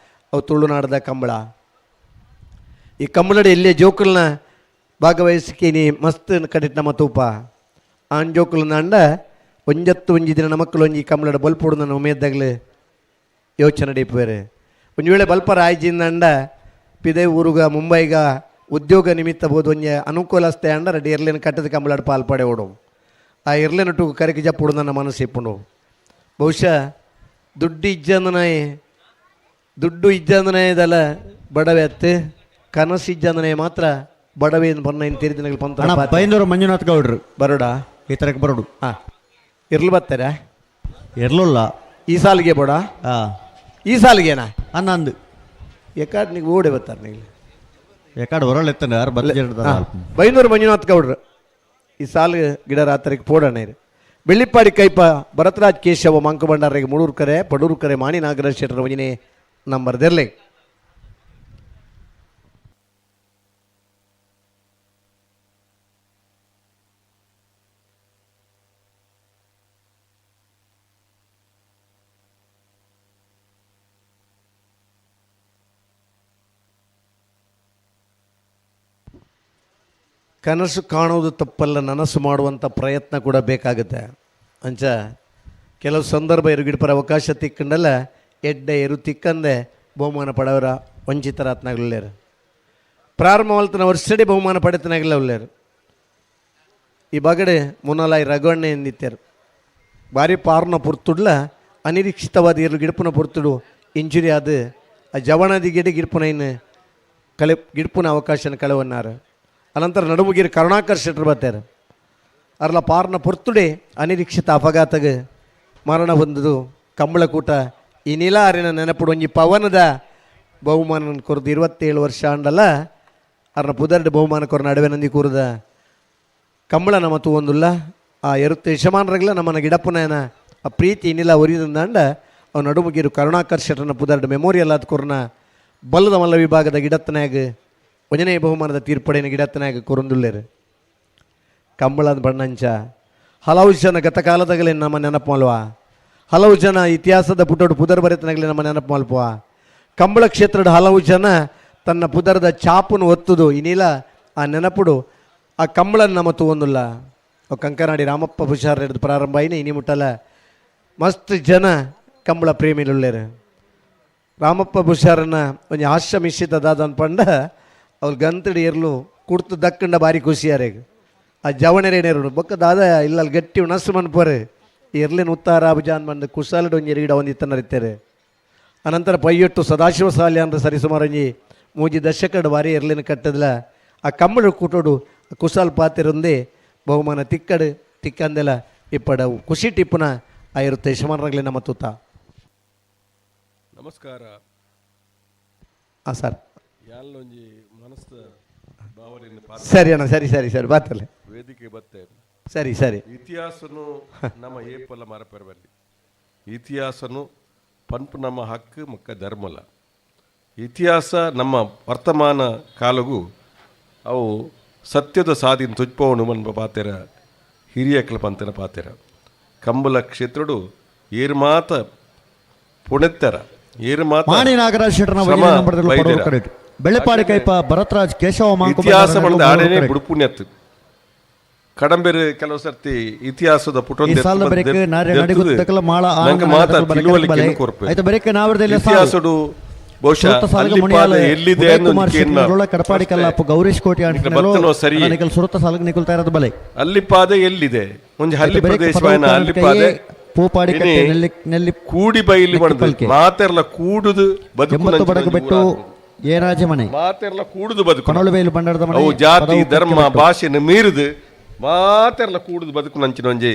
[SPEAKER 3] ಅವು ತುಳುನಾಡದ ಕಂಬಳ. ಈ ಕಂಬಳಡು ಎಲ್ಲಿಯ ಜೋಕುಲ್ನ ಭಾಗವಹಿಸಿಕೇನಿ ಮಸ್ತ್ ಕಡಿಟ್ ನಮ್ಮ ತೂಪ ಆಣ್ ಜೋಕುಲ್ನ ಅಂಡ ಒಂಜತ್ತು ಒಂಜಿ ದಿನ ನಮಕ್ಕಳು ಒಂಜಿ ಕಂಬಳಡು ಬಲ್ಪೊಡು ನನ್ನ ಉಮೇದ್ದಾಗಲೇ ಯೋಚನೆ ನಡೀಪುವೇರು. ಒಂದು ವೇಳೆ ಬಲ್ಪರ ಆಯ್ಜಿಂದ ಅಂಡ ಪಿದೆ ಊರುಗ ಮುಂಬೈಗ ಉದ್ಯೋಗ ನಿಮಿತ್ತ ಬೋದು ಒಂಜಿ ಅನುಕೂಲಸ್ತೆ ಅಂಡ ರೆಡಿ ಇರ್ಲೇನು ಕಟ್ಟದ ಕಂಬಳಡು ಪಾಲ್ ಪಡೆ ಓಡು ಆ ಇರ್ಲೇನು ಟು ಕರಿಕೆ ಜಪ್ಪುಡು ನನ್ನ ಮನಸ್ಸು ಇಪ್ಪುಂಡು. ಬಹುಶಃ ದುಡ್ಡು ಇಜ್ಜಂದನಾಯ್ ದುಡ್ಡು ಇಜ್ಜಂದನೇ ಇದಲ್ಲ ಬಡವೆ ಅತ್ತೆ, ಕನಸು ಇಜ್ಜಂದನೆ ಮಾತ್ರ. ಬಡವೇನು ಬಣ್ಣ ಇನ್ನು ತೆರಿದಿನಗಳು ಪಂತ
[SPEAKER 1] ಬೈಂದೂರು ಮಂಜುನಾಥ್ ಗೌಡ್ರು
[SPEAKER 3] ಬರೋಡ
[SPEAKER 1] ಈ ತರಕ್ಕೆ ಬರೋಡು.
[SPEAKER 3] ಹಾಂ, ಇರ್ಲು ಬರ್ತಾರ?
[SPEAKER 1] ಇರ್ಲುಲ್ಲ.
[SPEAKER 3] ಈ ಸಾಲಿಗೆ ಬೋಡ?
[SPEAKER 1] ಹಾಂ.
[SPEAKER 3] ಈ ಸಾಲಿಗೆನಾ?
[SPEAKER 1] ಅನ್ನಂದು.
[SPEAKER 3] ಎಕಾಡ್ ನೀವು ಓಡಿ ಬರ್ತಾರೆ ನೀವು.
[SPEAKER 1] ಎಕಾಡ್ ಹೊರಳು ಎತ್ತಂಡ ಯಾರು ಬಲ್ಲ.
[SPEAKER 3] ಬೈಂದೂರು ಮಂಜುನಾಥ್ ಗೌಡ್ರು ಈ ಸಾಲು ಗಿಡ ರಾತ್ರಿಗೆ ಪೋಡಣ ಇರು. ಬೆಳ್ಳಿಪ್ಪಾಡಿ ಕೈಪ ಭರತರಾಜ್ ಕೇಶವ ಮಂಕು ಭಂಡಾರಿಗೆ ಮುಳೂರು ಕರೆ ಪಡೂರು ಕರೆ ಮಾಣಿ ನಾಗರಾಜ್ ಶೆಟ್ಟರ ಒಂಜನೇ ನಂಬರ್ ದೆರ್ಲೆ. ಕನಸು ಕಾಣೋದು ತಪ್ಪಲ್ಲ, ನನಸು ಮಾಡುವಂಥ ಪ್ರಯತ್ನ ಕೂಡ ಬೇಕಾಗುತ್ತೆ. ಅಂಚ ಕೆಲವು ಸಂದರ್ಭ ಎರುಗಿಡ್ಪರ ಅವಕಾಶ ತಿಕ್ಕಂಡಲ್ಲ ಎಡ್ಡೆ ಎರು ತಿಕ್ಕಂದೆ ಬಹುಮಾನ ಪಡವರ ವಂಚಿತರಾತ್ನಾಗಲೇರು. ಪ್ರಾರಂಭ ಮಲ್ತನ ವರ್ಷಡಿ ಬಹುಮಾನ ಪಡೆತನಾಗಲ್ಲ ಉಳ್ಳೇರು. ಈ ಬಗಡೆ ಮುನ್ನಲಾಯಿ ರಘುವಣ್ಣೆ ಎಂದಿತ್ತಾರೆ. ಭಾರಿ ಪಾರ್ನ ಪುರ್ತುಡ್ಲ ಅನಿರೀಕ್ಷಿತವಾದ ಎರು ಗಿಡಪುನ ಪುರ್ತುಡು ಇಂಜುರಿ ಆದ ಆ ಜವಣದಿ ಗಿಡ ಗಿಡಪುನ ಇನ್ನು ಕಳೆ ಗಿಡಪುನ ಅವಕಾಶನ ಕಳೆವನ್ನಾರು. ಅನಂತರ ನಡುಮುಗಿರಿ ಕರುಣಾಕರ್ ಶೆಟ್ಟರು ಬರ್ತಾರೆ. ಅರ್ಲ ಪಾರ್ನ ಪೊರ್ತುಡೆ ಅನಿರೀಕ್ಷಿತ ಅಪಘಾತಗ ಮರಣ ಹೊಂದುದು. ಕಂಬಳಕೂಟ ಈ ನೀಲಾರಿನ ನೆನಪುಡು ಒಂಜಿ ಪವನದ ಬಹುಮಾನ ಕೊರ್ದು 27 ವರ್ಷ ಆಂಡಲ ಅರ್ನ ಪುದರ್ಡ್ ಬಹುಮಾನ ಕೊರ ನಡುವೆ ನಂದಿ ಕೂರದ ಕಂಬಳ ನಮ್ಮ ತೂವೊಂದುಲ್ಲ. ಆ ಎರುತ್ತ ಯಜಮಾನರಾಗಲ ನಮ್ಮನ ಗಿಡಪ್ಪನ ಆ ಪ್ರೀತಿ ಇನ್ನಿಲ್ಲ ಒರಿದಂದಾಂಡ ಅವು ನಡುಮುಗಿರು ಕರುಣಾಕರ್ ಶೆಟ್ಟರನ ಪುದರ್ಡ್ ಮೆಮೋರಿಯಲ್ ಆದ ಕೊರ್ನ ಬಲ್ಲದ ಮಲ್ಲ ವಿಭಾಗದ ಗಿಡತ್ತನಾಗ ಒಂಜನೇ ಬಹುಮಾನದ ತೀರ್ಪಡೆನ ಗಿಡತ್ತನಾಗ ಕೊರಂದುಲ್ಲೇರು. ಕಂಬಳದ ಬಣ್ಣಂಚ ಹಲವು ಜನ ಗತಕಾಲದಾಗಲೇ ನಮ್ಮ ನೆನಪು ಮಲ್ವ, ಹಲವು ಜನ ಇತಿಹಾಸದ ಪುಟೋಡು ಪುದರ್ ಬರೆತನಾಗಲಿ ನಮ್ಮ ನೆನಪು ಮಲ್ಪುವ. ಕಂಬಳ ಕ್ಷೇತ್ರದ ಹಲವು ಜನ ತನ್ನ ಪುದರದ ಚಾಪುನು ಒತ್ತುದು ಇನ್ನಿಲ್ಲ ಆ ನೆನಪುಡು ಆ ಕಂಬಳನ ನಮ್ಮ ತೂವೊಂದುಲ್ಲ. ಕಂಕನಾಡಿ ರಾಮಪ್ಪ ಹುಷಾರ್ ಹಿಡಿದು ಪ್ರಾರಂಭ ಆಯ್ನ ಇನಿ ಮುಟ್ಟಲ್ಲ ಮಸ್ತ್ ಜನ ಕಂಬಳ ಪ್ರೇಮಿಲುಳ್ಳೇರು. ರಾಮಪ್ಪ ಹುಷಾರನ್ನ ಒಂಜಿ ಹಾಸ್ಯ ಮಿಶ್ರಿತ ದಾದ ಪಂಡ ಅವ್ರು ಗಂತಡಿ ಎರ್ಲು ಕುಡ್ತು ದಕ್ಕಂಡ ಭಾರಿ ಖುಷಿಯಾರೇಗ ಆ ಜವಣರೇನೇರು ಬೊಕ್ಕ ದಾದ ಇಲ್ಲ ಅಲ್ಲಿ ಗಟ್ಟಿ ಉಣಸು ಮನ್ಪೋರೆ ಎರ್ಲಿನ ಉತ್ತಾರ ಅಭಿಜಾನ್ ಬಂದು ಕುಶಾಲಡು ಒಂಜಿ ಗಿಡ ಒಂದು ಇತ್ತನರಿತ್ತಾರೆ. ಅನಂತರ ಪೈಯೊಟ್ಟು ಸದಾಶಿವ ಸಾಲ್ಯ ಅಂದ್ರೆ ಸರಿಸುಮಾರು ಒಂಜಿ ಮೂಜಿ ದಶಕಡು ಬಾರಿ ಎರ್ಲಿನ ಕಟ್ಟದಲ ಆ ಕಂಬಳ ಕೂಟೋಡು ಕುಶಾಲ್ ಪಾತಿರುಂದೆ ಬಹುಮಾನ ತಿಕ್ಕಡು ತಿಕ್ಕಂದೆಲ್ಲ ಇಪ್ಪಡವು ಖುಷಿ ಟಿಪ್ಪುನ ಆ ಇರುತ್ತೆ ಯಜಮಾನರಾಗಲಿ ನಮ್ಮ ತೂತ.
[SPEAKER 7] ನಮಸ್ಕಾರ.
[SPEAKER 3] ಹಾಂ ಸರ್.
[SPEAKER 7] ಯಾಲ್ಲೊಂಜಿ ಮನಸ್ಸ ಭಾವನೆಯನ್ನು
[SPEAKER 3] ಸರಿ ಅಣ್ಣ, ಸರಿ ಸರಿ ಸರಿ ಬಾತಲ್ಲ
[SPEAKER 7] ವೇದಿಕೆ ಬತ್ತೆ.
[SPEAKER 3] ಸರಿ ಸರಿ.
[SPEAKER 7] ಇತಿಹಾಸನು ನಮ್ಮ ಏಪಲ ಮರಪೆರವಲ್ಲಿ ಇತಿಹಾಸನು ಪಂಪು ನಮ್ಮ ಹಕ್ಕು ಮಕ್ಕ ಧರ್ಮಲ ಇತಿಹಾಸ ನಮ್ಮ ವರ್ತಮಾನ ಕಾಲಗೂ ಅವು ಸತ್ಯದ ಸಾಧಿನ ತುಜ್ಪವನು ಮನ್ಪ ಪಾತೆರ ಹಿರಿಯಕ್ಲ ಪಂತನ ಪಾತೆರ ಕಂಬಲ ಕ್ಷೇತ್ರಡು ಏರು ಮಾತ ಪುಣೆತ್ತರ ಏರು ಮಾತ
[SPEAKER 1] ಮಾಣಿ ನಾಗರಾಜ್ ಶೆಟ್ಟರ್ನ
[SPEAKER 7] ಶ್ರಮ
[SPEAKER 1] ಒಂಜನೇ number Padur
[SPEAKER 7] ಬೈದೆರ.
[SPEAKER 1] Correct. Bellipadi ಕೈಪ Bharatraj Keshava Monk
[SPEAKER 7] ಇತಿಹಾಸ
[SPEAKER 1] ಭಂಡಾರನ
[SPEAKER 7] ಬಂದ
[SPEAKER 1] ಮೂರು
[SPEAKER 7] ಆಡೇನೆ
[SPEAKER 1] ಕರೆಕ್ಟ್.
[SPEAKER 7] ಬುಡುಪುಣ್ಯತ್ತು ಕಡಂಬೆರೆ ಕೆಲವು ಸರ್ತಿ ಇತಿಹಾಸದ ಪುಟೊಂದು
[SPEAKER 1] ಈ ಸಾಲದ ಬರೆಕ್ ನಾರ್ಯ ನಡಿಗುತ್ತಕಲ ಮಾಳ ಆನಂದ
[SPEAKER 7] ನಂಗೆ ಮಾತ
[SPEAKER 1] ನಗರದಲ್ಲಿ
[SPEAKER 7] ತಿಳುವಳಿಕೆಯನ್ನು
[SPEAKER 1] ಬಲೆ.
[SPEAKER 7] ಕೊರ್ಪೆ.
[SPEAKER 1] ಆಯ್ತು ಬರೆಕ್ ನಾವರದಲ್ಲಿ ಸಾಲು.
[SPEAKER 7] ಇತಿಹಾಸಡು ಬಹುಶಃ
[SPEAKER 1] ಸುರತ ಸಾಲಿಗೆ
[SPEAKER 7] ಅಲ್ಲಿ
[SPEAKER 1] ಮುನಿಯಾಲ
[SPEAKER 7] ಪಾದ ಎಲ್ಲಿದೆ
[SPEAKER 1] ಉದಯ್
[SPEAKER 7] ಅನ್ನೋ
[SPEAKER 1] ಕುಮಾರ್
[SPEAKER 7] ಕೇನ್ನ
[SPEAKER 1] ಶೆಟ್ಟಿನರುಳ ಕಡಪಾಡಿ ಕಲ್ಲಪ್ಪ ಗೌರೀಶ್ ಕೋಟಿ
[SPEAKER 7] ನಿಖಿಲ ಬತ್ತನೋ ಸರಿ.
[SPEAKER 1] ನಿಖಲ್ ಸುರತ ಸಾಲಿಗೆ ನಿಕುಲ್ತಾ ಇರೋದು ಬಲೆ.
[SPEAKER 7] ಅಲ್ಲಿ ಪಾದ ಎಲ್ಲಿದೆ ಒಂಜಿ ಹಲ್ಲಿ
[SPEAKER 1] ಆಯ್ತು, ಬರೆಕ್
[SPEAKER 7] ಪ್ರದೇಶವಾಯಿನ
[SPEAKER 1] ಪದವು
[SPEAKER 7] ಅಲ್ಲಿ
[SPEAKER 1] ಕರ್ನಾಟಕ
[SPEAKER 7] ಪಾದೆ
[SPEAKER 1] ಪೂಪಾಡಿ ಕಟ್ಟೆ
[SPEAKER 7] ಇನಿ
[SPEAKER 1] ನೆಲ್ಲಿ ನೆಲ್ಲಿ
[SPEAKER 7] ಕೂಡಿ ಬೈಲಿ
[SPEAKER 1] ನೆಕ್ಕಿ ಪಲ್ಕೆ.
[SPEAKER 7] ಮಾತೆರ್ಲ ಕೂಡುದು ಬದುಕು
[SPEAKER 1] 80 ಬಡಗು ಬೆಟ್ಟು ಏರಾಜೆ ಮನೆ
[SPEAKER 7] ಮಾತೆರ್ಲ ಕೂಡುದು ಬದುಕು
[SPEAKER 1] ಕೊನಳುಬೇಲು ಬಂಡಾರದ ಮನೆ
[SPEAKER 7] ಅವು ಜಾತಿ
[SPEAKER 1] ಪದವು
[SPEAKER 7] ಧರ್ಮ
[SPEAKER 1] ಕಕ್ಕೆ ಬೆಟ್ಟು.
[SPEAKER 7] ಭಾಷೆನ ಮೀರಿದು ಮಾತೆರ್ಲ ಕೂಡುದು ಬದುಕು ನಂಚಿನ ಒಂಜಿ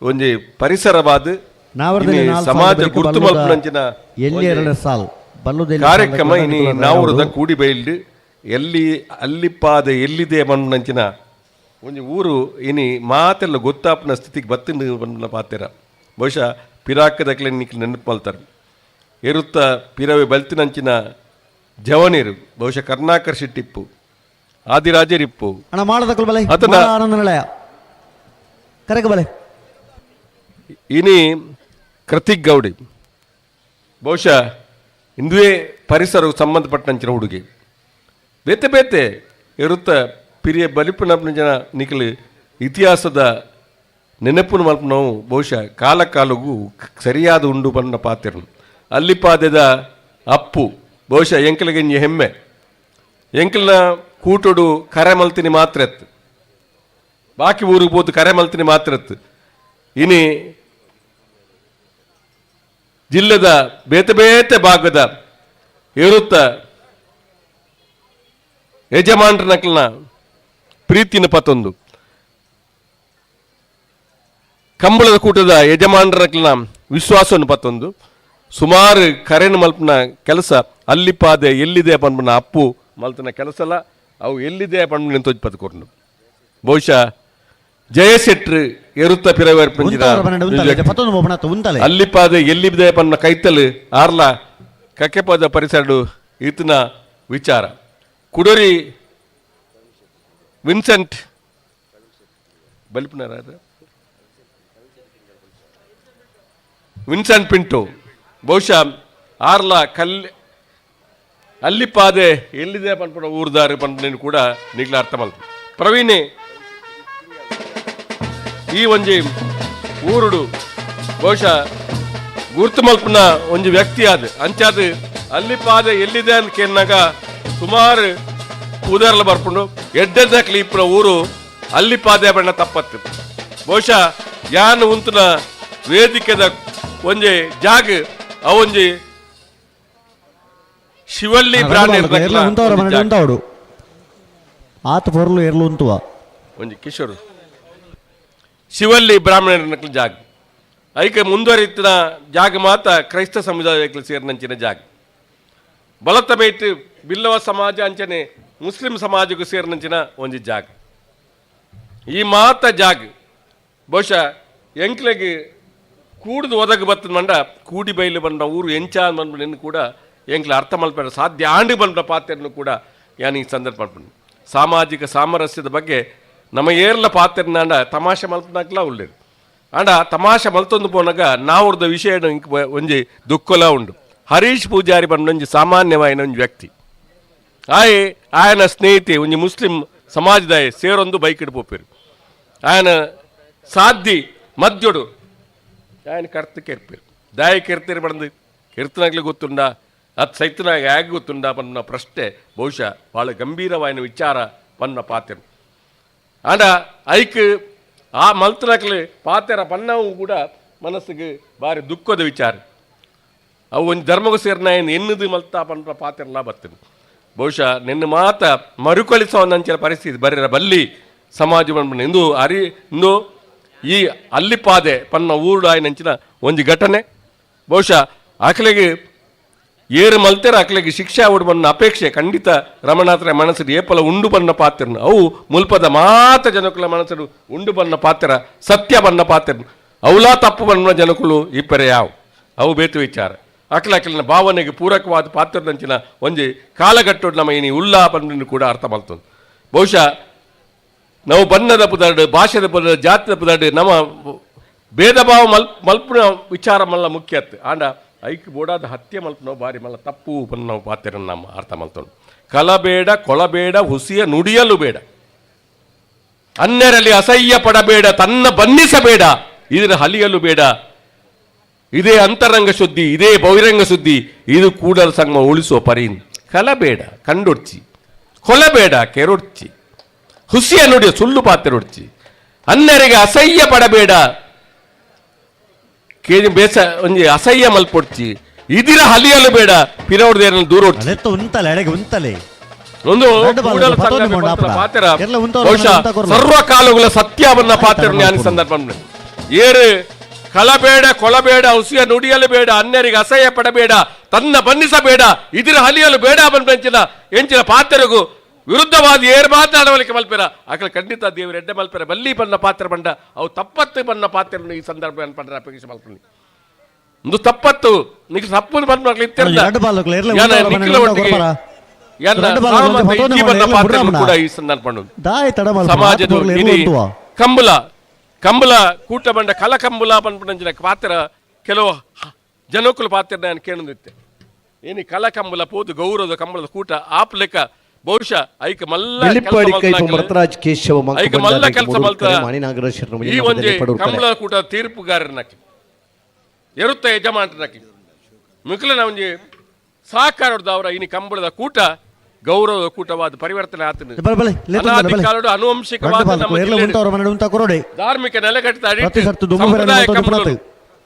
[SPEAKER 7] ಒಂಜಿ ಪರಿಸರವಾದ
[SPEAKER 1] ನಾವರದಲ್ಲಿ
[SPEAKER 7] ಇನಿ
[SPEAKER 1] ನಾಲ್ಕು ಸಾಲು
[SPEAKER 7] ಸಮಾಜ
[SPEAKER 1] ಬರೆಕ್
[SPEAKER 7] ಗುರ್ತು
[SPEAKER 1] ಬಲ್ಲುದ
[SPEAKER 7] ಮಲ್ಪುನಂಚಿನ
[SPEAKER 1] ಎಲ್ಲಿ
[SPEAKER 7] ಒಂಜಿ
[SPEAKER 1] ಎರಡನೇ ಸಾಲು ಬಲ್ಲುದೆಲ್ಲಿ
[SPEAKER 7] ಕಾರ್ಯಕ್ರಮ
[SPEAKER 1] ಸಾಲಕ್ಕೆ
[SPEAKER 7] ಇನಿ
[SPEAKER 1] ನಿಕುಲ
[SPEAKER 7] ನಾವುರದ
[SPEAKER 1] ರಾಯರು.
[SPEAKER 7] ಕೂಡಿ ಬೈಲ್ಡ್ ಎಲ್ಲಿ ಅಲ್ಲಿಪಾದ ಎಲ್ಲಿದೆ ಮಣ್ಣಂಚಿನ ಒಂಜಿ ಊರು ಇನಿ ಮಾತೆಲ್ಲ ಗೊತ್ತಾಪನ ಸ್ಥಿತಿಗೆ ಬತ್ತಿನ ಬಂದ ಪಾತೆರ ಬಹುಶಃ ಪಿರಾಕದಕ್ಲೆ ನಿಕ್ಲು ನೆನಪು ಮಲ್ತಾರೆ ಎರುತ್ತ ಪಿರವೆ ಬಲ್ತಿನಂಚಿನ ಜವನೀರು ಬಹುಶಃ ಕರ್ನಾಕರ್ ಶೆಟ್ಟಿಪ್ಪು ಆದಿರಾಜರಿಪ್ಪು
[SPEAKER 1] ಅಣ್ಣ ಮಾಡದಕ್ಕಲ್ ಬಲೆ
[SPEAKER 7] ಆತನ-
[SPEAKER 1] ಮಾಳ ಆನಂದ ನಿಲಯ ಕರೆಗೆ ಬಲೆ.
[SPEAKER 7] ಇನಿ ಕೃತಿಕ್ ಗೌಡಿ ಬಹುಶಃ ಇಂದುವೇ ಪರಿಸರಕ್ಕೆ ಸಂಬಂಧಪಟ್ಟಂಚಿನ ಹುಡುಗಿ ಬೇತೆ ಬೇತೆ ಇರುತ್ತ ಪಿರಿಯ ಬಲಿಪುನ ಜನ ನಿಖಲು ಇತಿಹಾಸದ ನೆನಪುನ ಮಲ್ಪ ನಾವು ಬಹುಶಃ ಕಾಲ ಕಾಲಗೂ ಸರಿಯಾದ ಉಂಡು ಬಣ್ಣ ಪಾತಿರನು ಅಲ್ಲಿ ಪಾದೆದ ಅಪ್ಪು ಬಹುಶಃ ಎಂಕಲಿಗೆಂಜಿ ಹೆಮ್ಮೆ ಎಂಕಲ್ನ ಕೂಟುಡು ಕರೆ ಮಲ್ತಿನಿ ಮಾತ್ರ ಎತ್ತು ಬಾಕಿ ಊರಿಗೆ ಬೋದು ಕರೆ ಮಲ್ತಿನಿ ಮಾತ್ರ ಎತ್ತು ಇನಿ ಜಿಲ್ಲೆದ ಬೇತೆ ಬೇತೆ ಭಾಗದ ಇರುತ್ತ ಯಜಮಾನ್ರನಕ್ಲನ ಪ್ರೀತಿನ ಪತ್ತೊಂದು ಕಂಬಳದ ಕೂಟದ ಯಜಮಾನರಕ್ಲನ ವಿಶ್ವಾಸವನ್ನು ಪತ್ತೊಂದು ಸುಮಾರು ಕರೆನ್ ಮಲ್ಪನ ಕೆಲಸ ಅಲ್ಲಿಪಾದೆ ಎಲ್ಲಿದೆ ಪನ್ಪನ ಅಪ್ಪು ಮಲ್ತನ ಕೆಲಸಲ ಅವು ಎಲ್ಲಿದೆ ಪನ್ಪನ ತೋಜ್ ಪತ್ಕೊರ್ನು. ಬಹುಶಃ ಜಯಶೆಟ್ರು ಎರುತ್ತ ಪಿರವೇರ್ ಅಲ್ಲಿಪಾದೆ ಎಲ್ಲಿದೆ ಪನ್ನ ಕೈತಲು ಆರ್ಲ ಕಕ್ಕೆಪಾದ ಪರಿಸರಡು ಈತನ ವಿಚಾರ. ಕುಡೋರಿ ವಿನ್ಸೆಂಟ್ ಬಲ್ಪನಾರ ವಿನ್ಸೆಂಟ್ ಪಿಂಟು ಬಹುಶಃ ಆರ್ಲ ಕಲ್ಲಿ ಅಲ್ಲಿಪಾದೆ ಎಲ್ಲಿದೆ ಪನ್ಪುನ ಊರ್ದಾರು ಪನ್ಪುನ ಕೂಡ ನಿಗ್ಲ ಅರ್ಥ ಮಲ್ತು. ಪ್ರವೀಣೆ ಈ ಒಂಜಿ ಊರುಡು ಬಹುಶಃ ಗುರ್ತು ಮಲ್ಪುನ ಒಂಜಿ ವ್ಯಕ್ತಿ ಆದ ಅಂಚಾದ ಅಲ್ಲಿಪಾದೆ ಎಲ್ಲಿದೆ ಅಂತ ಕೇಳಿನಾಗ ಸುಮಾರು ಉದಾರಲ ಬರ್ಪುಂಡು ಎಡ್ಡೆದಕ್ಲಿ ಇಪ್ಪುನ ಊರು ಅಲ್ಲಿಪಾದೆ ಬಣ್ಣ ತಪ್ಪತ್ತು. ಬಹುಶಃ ಯಾನ್ ಉಂತುನ ವೇದಿಕೆದ ಒಂಜಿ ಜಾಗ ಅವೊಂಜಿ ಶಿವಳ್ಳಿ ಬ್ರಾಂಡ್
[SPEAKER 3] ಆತ ಪೊರ್ಲು ಎರ್ಲು ಉಂತುವ
[SPEAKER 7] ಒಂಜಿ ಕಿಶೋರ್ ಶಿವಳ್ಳಿ ಬ್ರಾಹ್ಮಣರ ಜಾಗ ಐಕೆ ಮುಂದುವರಿತಿನ ಜಾಗ ಮಾತ ಕ್ರೈಸ್ತ ಸಮುದಾಯಕ್ಕೆ ಸೇರಿನಂಚಿನ ಜಾಗ. ಬಲತ್ತ ಬೈಟ್ ಬಿಲ್ಲವ ಸಮಾಜ ಅಂಚನೆ ಮುಸ್ಲಿಂ ಸಮಾಜಕ್ಕೂ ಸೇರಿನಂಚಿನ ಒಂಜಿ ಜಾಗ. ಈ ಮಾತ ಜಾಗ ಬಹುಶಃ ಎಂಕ್ಲೆಗ್ ಕೂಡ್ದು ಒದಗ ಬತ್ತದ ಮಂಡ ಕೂಡಿ ಬೈಲು ಬಂದ ಊರು ಎಂಚ ಬಂದ್ಬಿಟ್ಟು ಕೂಡ ಎಂಕ್ಲ ಅರ್ಥ ಮಲ್ಪಡ ಸಾಧ್ಯ ಆಂಡು ಬಂದ ಪಾತ್ರನು ಕೂಡ ಯಾನ್ ಈ ಸಂದರ್ಭ ಮಲ್ಪಂಡು. ಸಾಮಾಜಿಕ ಸಾಮರಸ್ಯದ ಬಗ್ಗೆ ನಮ್ಮ ಏರ್ಲ ಪಾತ್ರನಾಂಡ ತಮಾಷೆ ಮಲ್ಪನಾಕ್ಲ ಉಳ್ಳೇರು ಆಂಡ ತಮಾಷೆ ಮಲ್ತೊಂದು ಪೋನಾಗ ನಾವ್ರದ ವಿಷಯ ಒಂಜಿ ದುಃಖಲ ಉಂಡು. ಹರೀಶ್ ಪೂಜಾರಿ ಬಂದ ಒಂಜಿ ಸಾಮಾನ್ಯವಾಯಿನ ಒಂಜಿ ವ್ಯಕ್ತಿ ಆಯೆ ಆಯನ ಸ್ನೇಹಿತೆ ಒಂಜಿ ಮುಸ್ಲಿಂ ಸಮಾಜದಾಯ ಸೇರೊಂದು ಬೈಕ್ ಇಡ್ಪೋಪೇರು ಆಯನ ಸಾಧ್ಯ ಮದ್ಯೊಡು ఆయన ಕರ್ತ ಕೆರ್ಪೇರು ದಾಯ ಕೆರ್ತೀರಿ ಬಂದು ಕೆರ್ತನಾಗ್ಲಿ ಗೊತ್ತುಂಡ ಅದು ಸೈತನಾಗ ಹೇಗೆ ಗೊತ್ತುಂಡ ಪನ್ನ ಪ್ರಶ್ನೆ ಬಹುಶಃ ಭಾಳ ಗಂಭೀರವಾಯಿನ ವಿಚಾರ ಪನ್ನ ಪಾತ್ರ. ಆಂಡ ಐಕ್ ಆ ಮಲ್ತನಾಕ್ಲಿ ಪಾತ್ರ ಪನ್ನವು ಕೂಡ ಮನಸ್ಸಿಗೆ ಭಾರಿ ದುಃಖದ ವಿಚಾರ. ಅವು ಒಂದು ಧರ್ಮಗೂ ಸೇರಿನ ಎನ್ನುದು ಮಲ್ತ ಪನ್ಪ ಪಾತ್ರಲ್ಲ ಬರ್ತದೆ. ಬಹುಶಃ ನಿನ್ನ ಮಾತ ಮರುಕಳಿಸೋ ಪರಿಸ್ಥಿತಿ ಬರೀರ ಬಲ್ಲಿ ಸಮಾಜ ಇಂದು ಅರಿ ಇಂದು ಈ ಅಲ್ಲಿಪಾದೆ ಪನ್ನ ಊರುಡು ಆಯ್ನಂಚಿನ ಒಂಜಿ ಘಟನೆ ಬಹುಶಃ ಆಕಲೆಗೆ ಏರು ಮಲ್ತೆರ ಅಕ್ಲೆಗೆ ಶಿಕ್ಷೆ ಆವಡು ಬನ್ನ ಅಪೇಕ್ಷೆ ಖಂಡಿತ ರಮಣಾತ್ರ ಮನಸ್ಸು ಏಪಲ ಉಂಡು ಬನ್ನ ಪಾತ್ರನು ಅವು ಮುಲ್ಪದ ಮಾತ ಜನಕುಲ ಮನಸ್ಸು ಉಂಡು ಬನ್ನ ಪಾತ್ರ ಸತ್ಯ ಬನ್ನ ಪಾತ್ರನು ಅವಲಾ ತಪ್ಪು ಬನ್ನ ಜನಕುಲು ಇಪ್ಪರೆ ಯಾವು ಅವು ಬೇತು ವಿಚಾರ. ಅಕ್ಲ ಅಕ್ಲಿನ ಭಾವನೆಗೆ ಪೂರಕವಾದ ಪಾತ್ರದಂಚಿನ ಒಂಜಿ ಕಾಲಘಟ್ಟೋಡು ನಮ್ಮ ಇನಿ ಉಲ್ಲಾ ಬಂದು ಕೂಡ ಅರ್ಥ ಮಲ್ತೊಂದು. ಬಹುಶಃ ನಾವು ಬಣ್ಣದ ಪುದಾರ್ಡು ಭಾಷೆದ ಪುದಾರ್ಡು ಜಾತಿದ ಪುದಾರ್ಡು ನಮ್ಮ ಭೇದ ಭಾವ ಮಲ್ಪುನ ವಿಚಾರ ಮಲ್ಲ ಮುಖ್ಯ ಆಂಡ ಐಕ್ ಬೋಡಾದ ಹತ್ಯೆ ಮಲ್ಪನೋ ಬಾರಿ ಮಲ್ಲ ತಪ್ಪು ನಾವು ಪಾತ್ರ ನಮ್ಮ ಅರ್ಥ ಮಲ್ತೊಂಡು. ಕಲಬೇಡ ಕೊಳಬೇಡ ಹುಸಿಯ ನುಡಿಯಲು ಬೇಡ ಅನ್ಯರಲ್ಲಿ ಅಸಹ್ಯ ಪಡಬೇಡ ತನ್ನ ಬನ್ನಿಸಬೇಡ ಇದರ ಹಲಿಯಲು ಬೇಡ. ಇದೇ ಅಂತರಂಗ ಶುದ್ಧಿ ಇದೇ ಬಹಿರಂಗ ಸುದ್ದಿ ಇದು ಕೂಡಲ ಸಂಗಮ ಉಳಿಸುವ ಪರಿ. ಕಲಬೇಡ ಕಂಡೊಡ್ಚಿ ಕೊಲಬೇಡ ಕೆರೊಡ್ಚಿ ಹುಸಿಯ ನುಡಿ ಸುಳ್ಳು ಪಾತ್ರೊಡ್ಚಿ ಅನ್ಯರಿಗೆ ಅಸಹ್ಯ ಪಡಬೇಡ ಕೇಜಿ ಬೇಸ ಒಂಜಿ ಅಸಹ್ಯ ಮಲ್ಪೊಡ್ಚಿ ಇದಿರ ಹಲಿಯಲು ಬೇಡ ಪಿರವಡ್ದೇನ ದೂರ
[SPEAKER 3] ಉಂತಲೆ ಎಡೆಗೆ ಉಂತಲೆ
[SPEAKER 7] ಒಂದು ಪಾತ್ರ ಬಹುಶಃ ಸರ್ವ ಕಾಲುಗಳ ಸತ್ಯವನ್ನ ಪಾತ್ರ ಜ್ಞಾನಿ ಸಂದರ್ಭ. ಏರು ಕಲಬೇಡ ಕೊಲಬೇಡ ಹುಸಿಯ ನುಡಿಯಲು ಬೇಡ ಅನ್ಯರಿಗೆ ಅಸಹ್ಯ ಪಡಬೇಡ ತನ್ನ ಬನ್ನಿಸಬೇಡ ಇದಿರ ಹಲಿಯಲು ಬೇಡ ಬಂಚಿನ ಎಂಚಿನ ಪಾತ್ರರಿಗೂ ವಿರುದ್ಧವಾದ ಏರ್ ಮಾತನಾಡವಲಿಕ್ಕೆ ಮಲ್ಪೆರ ಆಕಳ ಖಂಡಿತ ದೇವರು ಎಡ್ಡೆ ಮಲ್ಪೆರ ಬಲ್ಲಿ ಬನ್ನ ಪಾತ್ರ ಬಂಡ ಅವು ತಪ್ಪತ್ತು ಬನ್ನ ಪಾತ್ರ ಈ ಸಂದರ್ಭ ಪಂಡ್ರ ಅಪೇಕ್ಷೆ ಮಲ್ಪನಿ ಒಂದು ತಪ್ಪತ್ತು ನಿಖ ತಪ್ಪು ಬಂದ ಪಾತ್ರ ಕೂಡ ಈ ಸಂದರ್ಭ ಸಮಾಜದ ಕಂಬಳ ಕಂಬಳ ಕೂಟ ಬಂಡ ಕಲ ಕಂಬಳ ಪನ್ಪುನಂಚಿನ ಪಾತ್ರ ಕೆಲವು ಜನಕ್ಕುಲ ಪಾತ್ರ ನಾನು ಕೇಳೊಂದಿತ್ತೆ. ಏನಿ ಕಲ ಕಂಬಳ ಪೋದು ಗೌರವದ ಕಂಬಳದ ಕೂಟ ಆಪ್ಲೆಕ್ಕ ಬಹುಶಃ ಐಕ ಮಲ್ಲ
[SPEAKER 3] ಭರತರಾಜ್ ಕೇಶವ
[SPEAKER 7] ಐಕ ಮಲ್ಲ ಕೆಲಸ ಮಲ್ತ ಈ ಒಂಜಿ ಕಂಬಳ ಕೂಟ ತೀರ್ಪುಗಾರನಕ್ಕೆ ಎರುತ್ತ ಯಜಮಾನನಕ್ಕೆ ಮಿಕ್ಲನ ಒಂಜಿ ಸಹಕಾರದವರ ಇನಿ ಕಂಬಳದ ಕೂಟ ಗೌರವದ ಕೂಟವಾದ ಪರಿವರ್ತನೆ ಆತನ ಅನಾದಿ ಅನುವಂಶಿಕವಾದ ಧಾರ್ಮಿಕ ನೆಲೆಗಟ್ಟಿದ ಸಂಪ್ರದಾಯ ಕಂಬಳಗಳು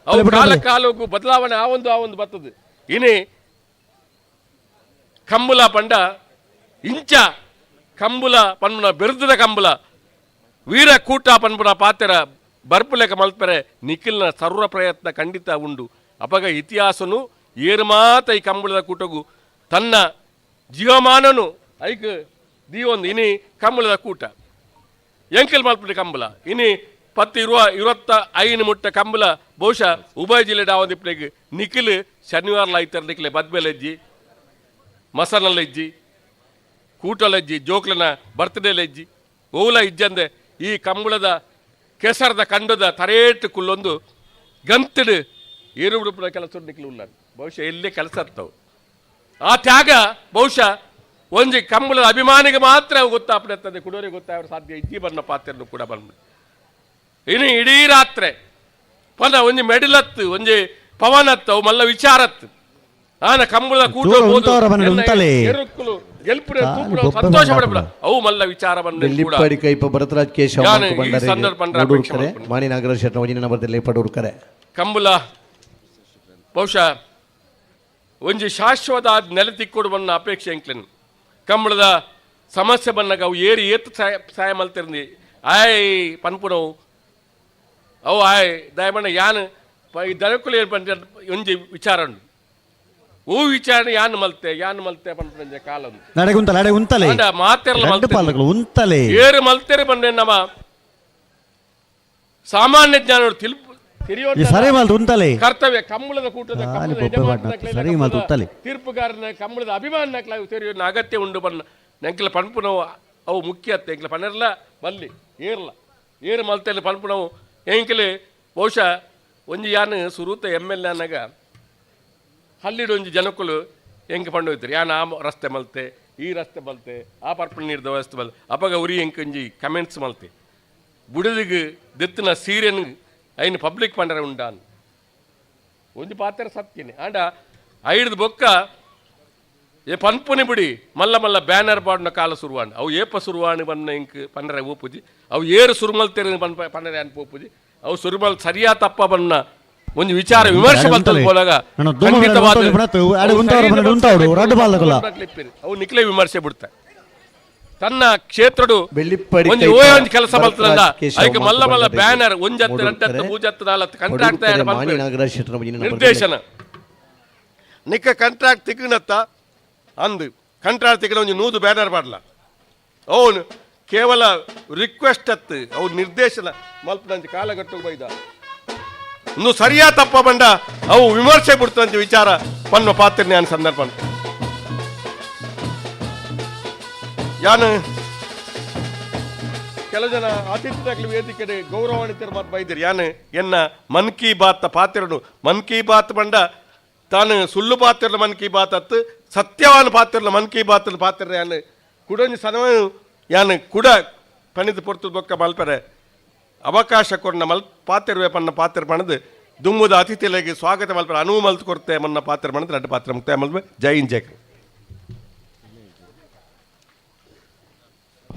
[SPEAKER 7] ಅವು ಕಾಲ ಕಾಲಕ್ಕೂ ಬದಲಾವಣೆ ಆ ಒಂದು ಆ ಒಂದು ಬರ್ತದೆ. ಇನಿ ಕಂಬಳ ಪಂಡ ಇಂಚ Kambala ಪನ್ಪುನ ಬಿರುದುದ ಕಂಬುಲ ವೀರ ಕೂಟ ಪನ್ಪುನ ಪಾತೆರ ಬರ್ಪುಲೆಕ ಮಲ್ಪೆರೆ ನಿಖಿಲ್ನ ಸರ್ವ ಪ್ರಯತ್ನ ಖಂಡಿತ ಉಂಡು. ಅಪಗ ಇತಿಹಾಸನು ಏರು ಮಾತ ಈ ಕಂಬುಲದ ಕೂಟಗು ತನ್ನ ಜೀವಮಾನನು ಐಕ್ ದೀವೊಂದು ಇನಿ ಕಂಬುಲದ ಕೂಟ ಎಂಕಲ್ ಮಲ್ಪುಂಡು ಕಂಬುಲ ಇನಿ ಪತ್ತು ಇರುವ 25 ಮುಟ್ಟ ಕಂಬುಲ ಬಹುಶಃ ಉಭಯ ಜಿಲ್ಲೆ ಡಾವಂದಿಪ್ಪನೆಗ್ ನಿಖಿಲ್ ಶನಿವಾರ ಐತರ ನಿಖಿಲೆ ಬದ್ಬೇಲೆಜ್ಜಿ ಮಸನಲೆಜ್ಜಿ ಕೂಟಲೆಜ್ಜಿ ಜೋಕ್ಲನ ಬರ್ತ್ಡೇಲೆಜ್ಜಿ ಓಲ ಇಜ್ಜಂದೆ ಈ ಕಂಬಳದ ಕೆಸರದ ಕಂಡದ ತರೇಟು ಕುಲ್ಲೊಂದು ಗಂತಡು ಏರು ಉಡುಪಿನ ಕೆಲಸ ನಿಖಿಲ್ ಉಳ್ಳಾರು ಬಹುಶಃ ಎಲ್ಲೇ ಕೆಲಸ ಆಗ್ತಾವು. ಆ ತ್ಯಾಗ ಬಹುಶಃ ಒಂಜಿ ಕಂಬಳದ ಅಭಿಮಾನಿಗೆ ಮಾತ್ರ ಗೊತ್ತಾಪಡೆತ್ತದೆ, ಕುಡೋರಿಗೆ ಗೊತ್ತಾಗ ಸಾಧ್ಯ ಇಜ್ಜಿ ಬಣ್ಣ ಪಾತ್ರನು ಕೂಡ ಬಂದ ಇನ್ನು ಇಡೀ ರಾತ್ರಿ ಪನ ಒಂಜಿ ಮೆಡಿಲತ್ತು ಒಂಜಿ ಪವನತ್ತು ಅವು ಮಲ್ಲ ವಿಚಾರತ್ತು ಆನ ಕಂಬಳದ ಕೂಟ
[SPEAKER 1] ಜೋರು ಉಂತವರ ಬನ್ನಡ ಉಂತಲೆ.
[SPEAKER 7] ಎರುಕ್ಕುಲು ಗೆಲ್ಪುನ
[SPEAKER 1] ಕಾಲು
[SPEAKER 7] ತೂಪುನ
[SPEAKER 1] ಬೊಬ್ಬೆ
[SPEAKER 7] ಸಂತೋಷ
[SPEAKER 1] ಬಂದಾಪುನ.
[SPEAKER 7] ಪಡಪುನ ಅವು ಮಲ್ಲ ವಿಚಾರ ಬಂದ ಕೂಡ
[SPEAKER 3] ಬೆಳ್ಳಿಪ್ಪಾಡಿ ಕೈಪ ಭರತರಾಜ್ ಕೇಶವ
[SPEAKER 7] ಯಾನು
[SPEAKER 3] ಮಾಂಕು
[SPEAKER 7] ಈ
[SPEAKER 3] ಭಂಡಾರಿಗೆ
[SPEAKER 7] ಸಂದರ್ಭ ಪಂಡ್ರೆ
[SPEAKER 3] ಮೂಡೂರು
[SPEAKER 7] ಅಪೇಕ್ಷೆ
[SPEAKER 3] ಕರೆ
[SPEAKER 7] ಮಲ್ಪುಂಡು.
[SPEAKER 3] ಮಾಣಿ ನಾಗರಾಜ್ ಶೆಟ್ಟರ್ ಒಂಜಿನ ನಂಬರ್ದಲ್ಲಿ ಪಡೂರು ಕರೆ.
[SPEAKER 7] ಕಂಬುಲ ಬಹುಶಃ ಒಂಜಿ ಶಾಶ್ವತ ಆದ್ ನೆಲೆ ತಿಕ್ಕೊಡು ಬನ್ನ ಅಪೇಕ್ಷೆ ಎಂಕ್ಲೆನ್ ಕಂಬಳದ ಸಮಸ್ಯೆ ಬನ್ನಗ ಅವು ಏರಿ ಏತ್ ಸಹಾಯ ಸಹಾಯ ಮಲ್ತಿರಂದಿ ಆಯ್ ಪನ್ಪುನವು ಅವು ಆಯ್ ದಯಮಣ್ಣ ಯಾನ್ ಈ ದನಕುಲು ಏರ್ ಪಂಡ ಒಂಜಿ ವಿಚಾರ ಉಂಡು. ಓ ವಿಚಾರಣೆ ಯಾನ್ ಮಲ್ತೆ ಯಾನ್ ಮಲ್ತೆ ಪನ್ಪುನಂಜೆ ಕಾಲ ಉಂಡು.
[SPEAKER 1] ನಡೆ ಉಂತಲೆ ಅಡೆ ಉಂತಲೆ
[SPEAKER 7] ಆಂಡ ಮಾತೆರ್ಲ
[SPEAKER 1] ರಡ್ಡು
[SPEAKER 7] ಮಲ್ತೆರ್.
[SPEAKER 1] ಪಾಲಕಲು ಉಂತಲೆ
[SPEAKER 7] ಏರು ಮಲ್ತೆರ್ ಪಂಡೆ ನಮ್ಮ ಸಾಮಾನ್ಯ ಜ್ಞಾನ ತಿಳ್ಪು
[SPEAKER 1] ಈ ಸರಿ ಮಲ್ತು ಉಂತಲೆ
[SPEAKER 7] ಕರ್ತವ್ಯ ಕಂಬಳದ ಕೂಟದ
[SPEAKER 1] ಖಾಲಿ
[SPEAKER 7] ಕಂಬಳದ
[SPEAKER 1] ಬೊಬ್ಬೆ
[SPEAKER 7] ಯಜಮಾನನಕ್ಲೆನ
[SPEAKER 1] ಬಾಡ್ನ ಸರಿ ಮಲ್ತು
[SPEAKER 7] ಕಂಬಳದ
[SPEAKER 1] ಉತ್ತಲೆ.
[SPEAKER 7] ತೀರ್ಪುಗಾರನ ಕಂಬಳದ ಅಭಿಮಾನಕ್ಲ ತೆರಿಯುವ ಅಗತ್ಯ ಉಂಡು ಬಣ್ಣ ಎಂಕ್ಲ ಪನ್ಪುನವು ಅವು ಮುಖ್ಯ ಅತ್ತೆ ಎಂಕ್ಲ ಪನೆರ್ಲ ಬಲ್ಲಿ ಏರ್ಲ ಏರು ಮಲ್ತೆಲ್ಲ ಪನ್ಪುನವು ಎಂಕ್ಲೆ ಬಹುಶಃ ಒಂಜಿ ಯಾನ್ ಸುರೂತ ಎಮ್ ಎಲ್ ಅನ್ನಗ ಹಲ್ಲಿಡು ಒಂಜಿ ಜನಕ್ಕುಲು ಎಂಕ್ ಪಂಡು ಹೋಯ್ತಾರೆ ಯಾನ್ ಆ ರಸ್ತೆ ಮಲ್ತೆ ಈ ರಸ್ತೆ ಮಲ್ತೆ ಆ ಪರ್ಪಲ್ ನೀರ್ದ ವ್ಯವಸ್ಥೆ ಮಲ್ತೆ ಅಪಗ ಉರಿ ಎಂಕ್ ಒಂಜಿ ಕಮೆಂಟ್ಸ್ ಮಲ್ತೆ ಬುಡದಿಗ್ ದೆತ್ತಿನ ಸೀರೆನ್ ಐನ್ ಪಬ್ಲಿಕ್ ಪಂಡರೆ ಉಂಡಾನ್ ಒಂಜಿ ಪಾತ್ರ ಸತ್ಯನೆ ಆಂಡ ಐಡ್ದು ಬೊಕ್ಕ ಏ ಪನ್ಪುನಿ ಬಿಡಿ ಮಲ್ಲ ಮಲ್ಲ ಬ್ಯಾನರ್ ಪಾಡುನ ಕಾಲ ಸುರುವಾಂಡ್ ಅವು ಏಪ ಸುರುವಾಣಿ ಬನ್ನ ಇಂಕ್ ಪಂಡರೆ ಓಪುಜಿ ಅವು ಏರು ಸುರುಮಲ್ ತೆರೆ ಪನ್ಪ ಪಂಡರೆ ಅನ್ ಪೋಪುಜಿ ಅವು ಸುರುಮಲ್ ಸರಿಯಾ ತಪ್ಪ ಬನ್ನ ಒಂಜಿ ವಿಚಾರ ವಿಮರ್ಶೆ ಬರ್ತದೆ ಪೋಲಾಗ
[SPEAKER 1] ನಾನು ದೂಮ ಬೇಡ
[SPEAKER 7] ಖಂಡಿತವಾದ
[SPEAKER 1] ಉಂತವಡು ಬಿಡತ್ತು. ಅಡೆ
[SPEAKER 7] ಅವು
[SPEAKER 1] ಉಂತವರು
[SPEAKER 7] ಸರಿಯಾದ
[SPEAKER 1] ಬನ್ನಡ ಉಂತವಡು, ರಡ್ಡು ಬಾಲಕುಲ.
[SPEAKER 7] ಅವು ನಿಕ್ಲೆ ವಿಮರ್ಶೆ ಬಿಡ್ತಾರೆ ತನ್ನ ಕ್ಷೇತ್ರಡು
[SPEAKER 3] ಬೆಳ್ಳಿಪ್ಪಾಡಿ
[SPEAKER 7] ಒಂಜಿ
[SPEAKER 3] ಕೈಪ
[SPEAKER 7] ಓಯ್ ಒಂಜಿ ಕೆಲಸ ಮಲ್ತದಂಡ
[SPEAKER 3] ಭರತರಾಜ್ ಕೇಶವ
[SPEAKER 7] ಐಕ್ ಮಲ್ಲ
[SPEAKER 3] ಮಾಂಕು
[SPEAKER 7] ಮಲ್ಲ
[SPEAKER 3] ಭಂಡಾರಿಗೆ
[SPEAKER 7] ಬ್ಯಾನರ್ ಒಂಜತ್ತು
[SPEAKER 3] ಮೂಡೂರು
[SPEAKER 7] ರಡ್ಡತ್ತು
[SPEAKER 3] ಕರೆ.
[SPEAKER 7] ಮೂಜತ್ತು ನಾಲತ್ತು
[SPEAKER 3] ಪಡೂರು
[SPEAKER 7] ಕಂಟ್ರಾಕ್ಟ್
[SPEAKER 3] ಕರೆ ಮಾಣಿ ನಾಗರಾಜ್ ಶೆಟ್ಟರ್ ಒಂಜಿನ ನಂಬರ್ದಲ್ಲಿ
[SPEAKER 7] ನಿರ್ದೇಶನ ನಿಕ್ಕ ಕಂಟ್ರಾಕ್ಟ್ ತಿಕ್ಕನತ್ತ ಅಂದು ಕಂಟ್ರಾಕ್ಟ್ ತಿಕ್ಕನ ಒಂಜಿ 100 ಬ್ಯಾನರ್ ಪಾಡ್ಲ ಅವನು ಕೇವಲ ರಿಕ್ವೆಸ್ಟ್ ಅತ್ತು ಅವು ನಿರ್ದೇಶನ ಮಲ್ಪನಂಚ ಕಾಲಗಟ್ಟು ಬೈದ ಇನ್ನು ಸರಿಯಾ ತಪ್ಪ ಬಂಡ ಅವು ವಿಮರ್ಶೆ ಬಿಡ್ತಂತ ವಿಚಾರ ಪನ್ನ ಪಾತ್ರ ನಾನು ಸಂದರ್ಭ ಯಾನು ಕೆಲವು ಜನ ಅತಿಥಿದಾಗಲಿ ವೇದಿಕೆ ಗೌರವಾನ್ವಿತರು ಮಾತು ಬೈದಿರಿ ಯಾನು ಎನ್ನ ಮನ್ ಕಿ ಬಾತ್ ಪಾತ್ರನು ಮನ್ ಕಿ ಬಾತ್ ಬಂಡ ತಾನು ಸುಳ್ಳು ಪಾತ್ರನ ಮನ್ ಕಿ ಬಾತ್ ಅತ್ತು ಸತ್ಯವಾನ ಪಾತ್ರನ ಮನ್ ಕಿ ಬಾತ್ ಪಾತ್ರ ಯಾನು ಕುಡೊಂಜಿ ಸನವ ಯಾನು ಕುಡ ಪಣಿದು ಪೊರ್ತು ಬೊಕ್ಕ ಮಲ್ಪರೆ ಅವಕಾಶ ಕೊರ್ನ ಮಲ್ ಪಾತ್ರವೇ ಪನ್ನ ಪಾತ್ರ ಪಣದು ದುಮ್ಮುದ ಅತಿಥಿಗಳಿಗೆ ಸ್ವಾಗತ ಮಲ್ಪರೆ ಅನುವು ಮಲ್ತು ಕೊರ್ತೆ ಮನ್ನ ಪಾತ್ರ ಪಣದು ರಡ್ಡು ಪಾತ್ರ ಮುಕ್ತಾಯ ಮಲ್ಪೆ. ಜೈ ಹಿಂದ್ ಜೈ Karnataka.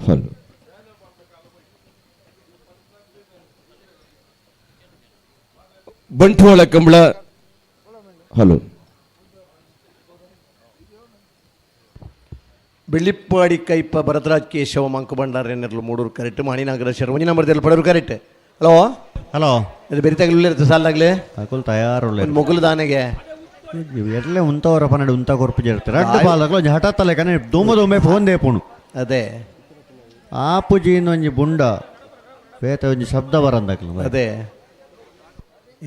[SPEAKER 6] Hello Bantwal Kambala hello
[SPEAKER 3] Bellippady ಕೈಪ Bharatraj Keshava Monk ಭಂಡಾರ ಎನ್ನೆರ್ಲು ಮೂಡೂರು ಕರೆಕ್ಟ್ ಮಾಣಿ Nagaraj Shettar ಒಂಜಿನ ನಂಬರ್ದಲ್ಲಿ Padur correct. Hello
[SPEAKER 1] hello
[SPEAKER 3] ಇದು ಬೇರೆ ತಗಲಿರುತ್ತೆ ಸಾಲಾಗ್ಲೆ
[SPEAKER 1] ಅಕುಲು ತಯಾರುಳ್ಳ
[SPEAKER 3] ಒಂದು ಮೊಗಲು ದಾನೆಗೆ
[SPEAKER 1] ಎರ್ಲೆ ಉಂತವರ ಪನ್ನಡ ಉಂತ ಕೊರ್ಪು ಜೇರ್ತಾರೆ ರಡ್ಡು ಪಾಲಕಲು ಒಂಜಿ ಹಠಾತ್ ಲೆಕ್ಕನೆ ದೂಮ ದೂಮೆ ಫೋನ್ ದೇಪುಣು.
[SPEAKER 3] ಅದೇ
[SPEAKER 1] ಆಪುಜಿ ಒಂಜಿ ಬುಂಡ ಬೇತೆ ಒಂಜಿ ಶಬ್ದ ಬರಂದಕ್ಲು
[SPEAKER 3] ಅದೇ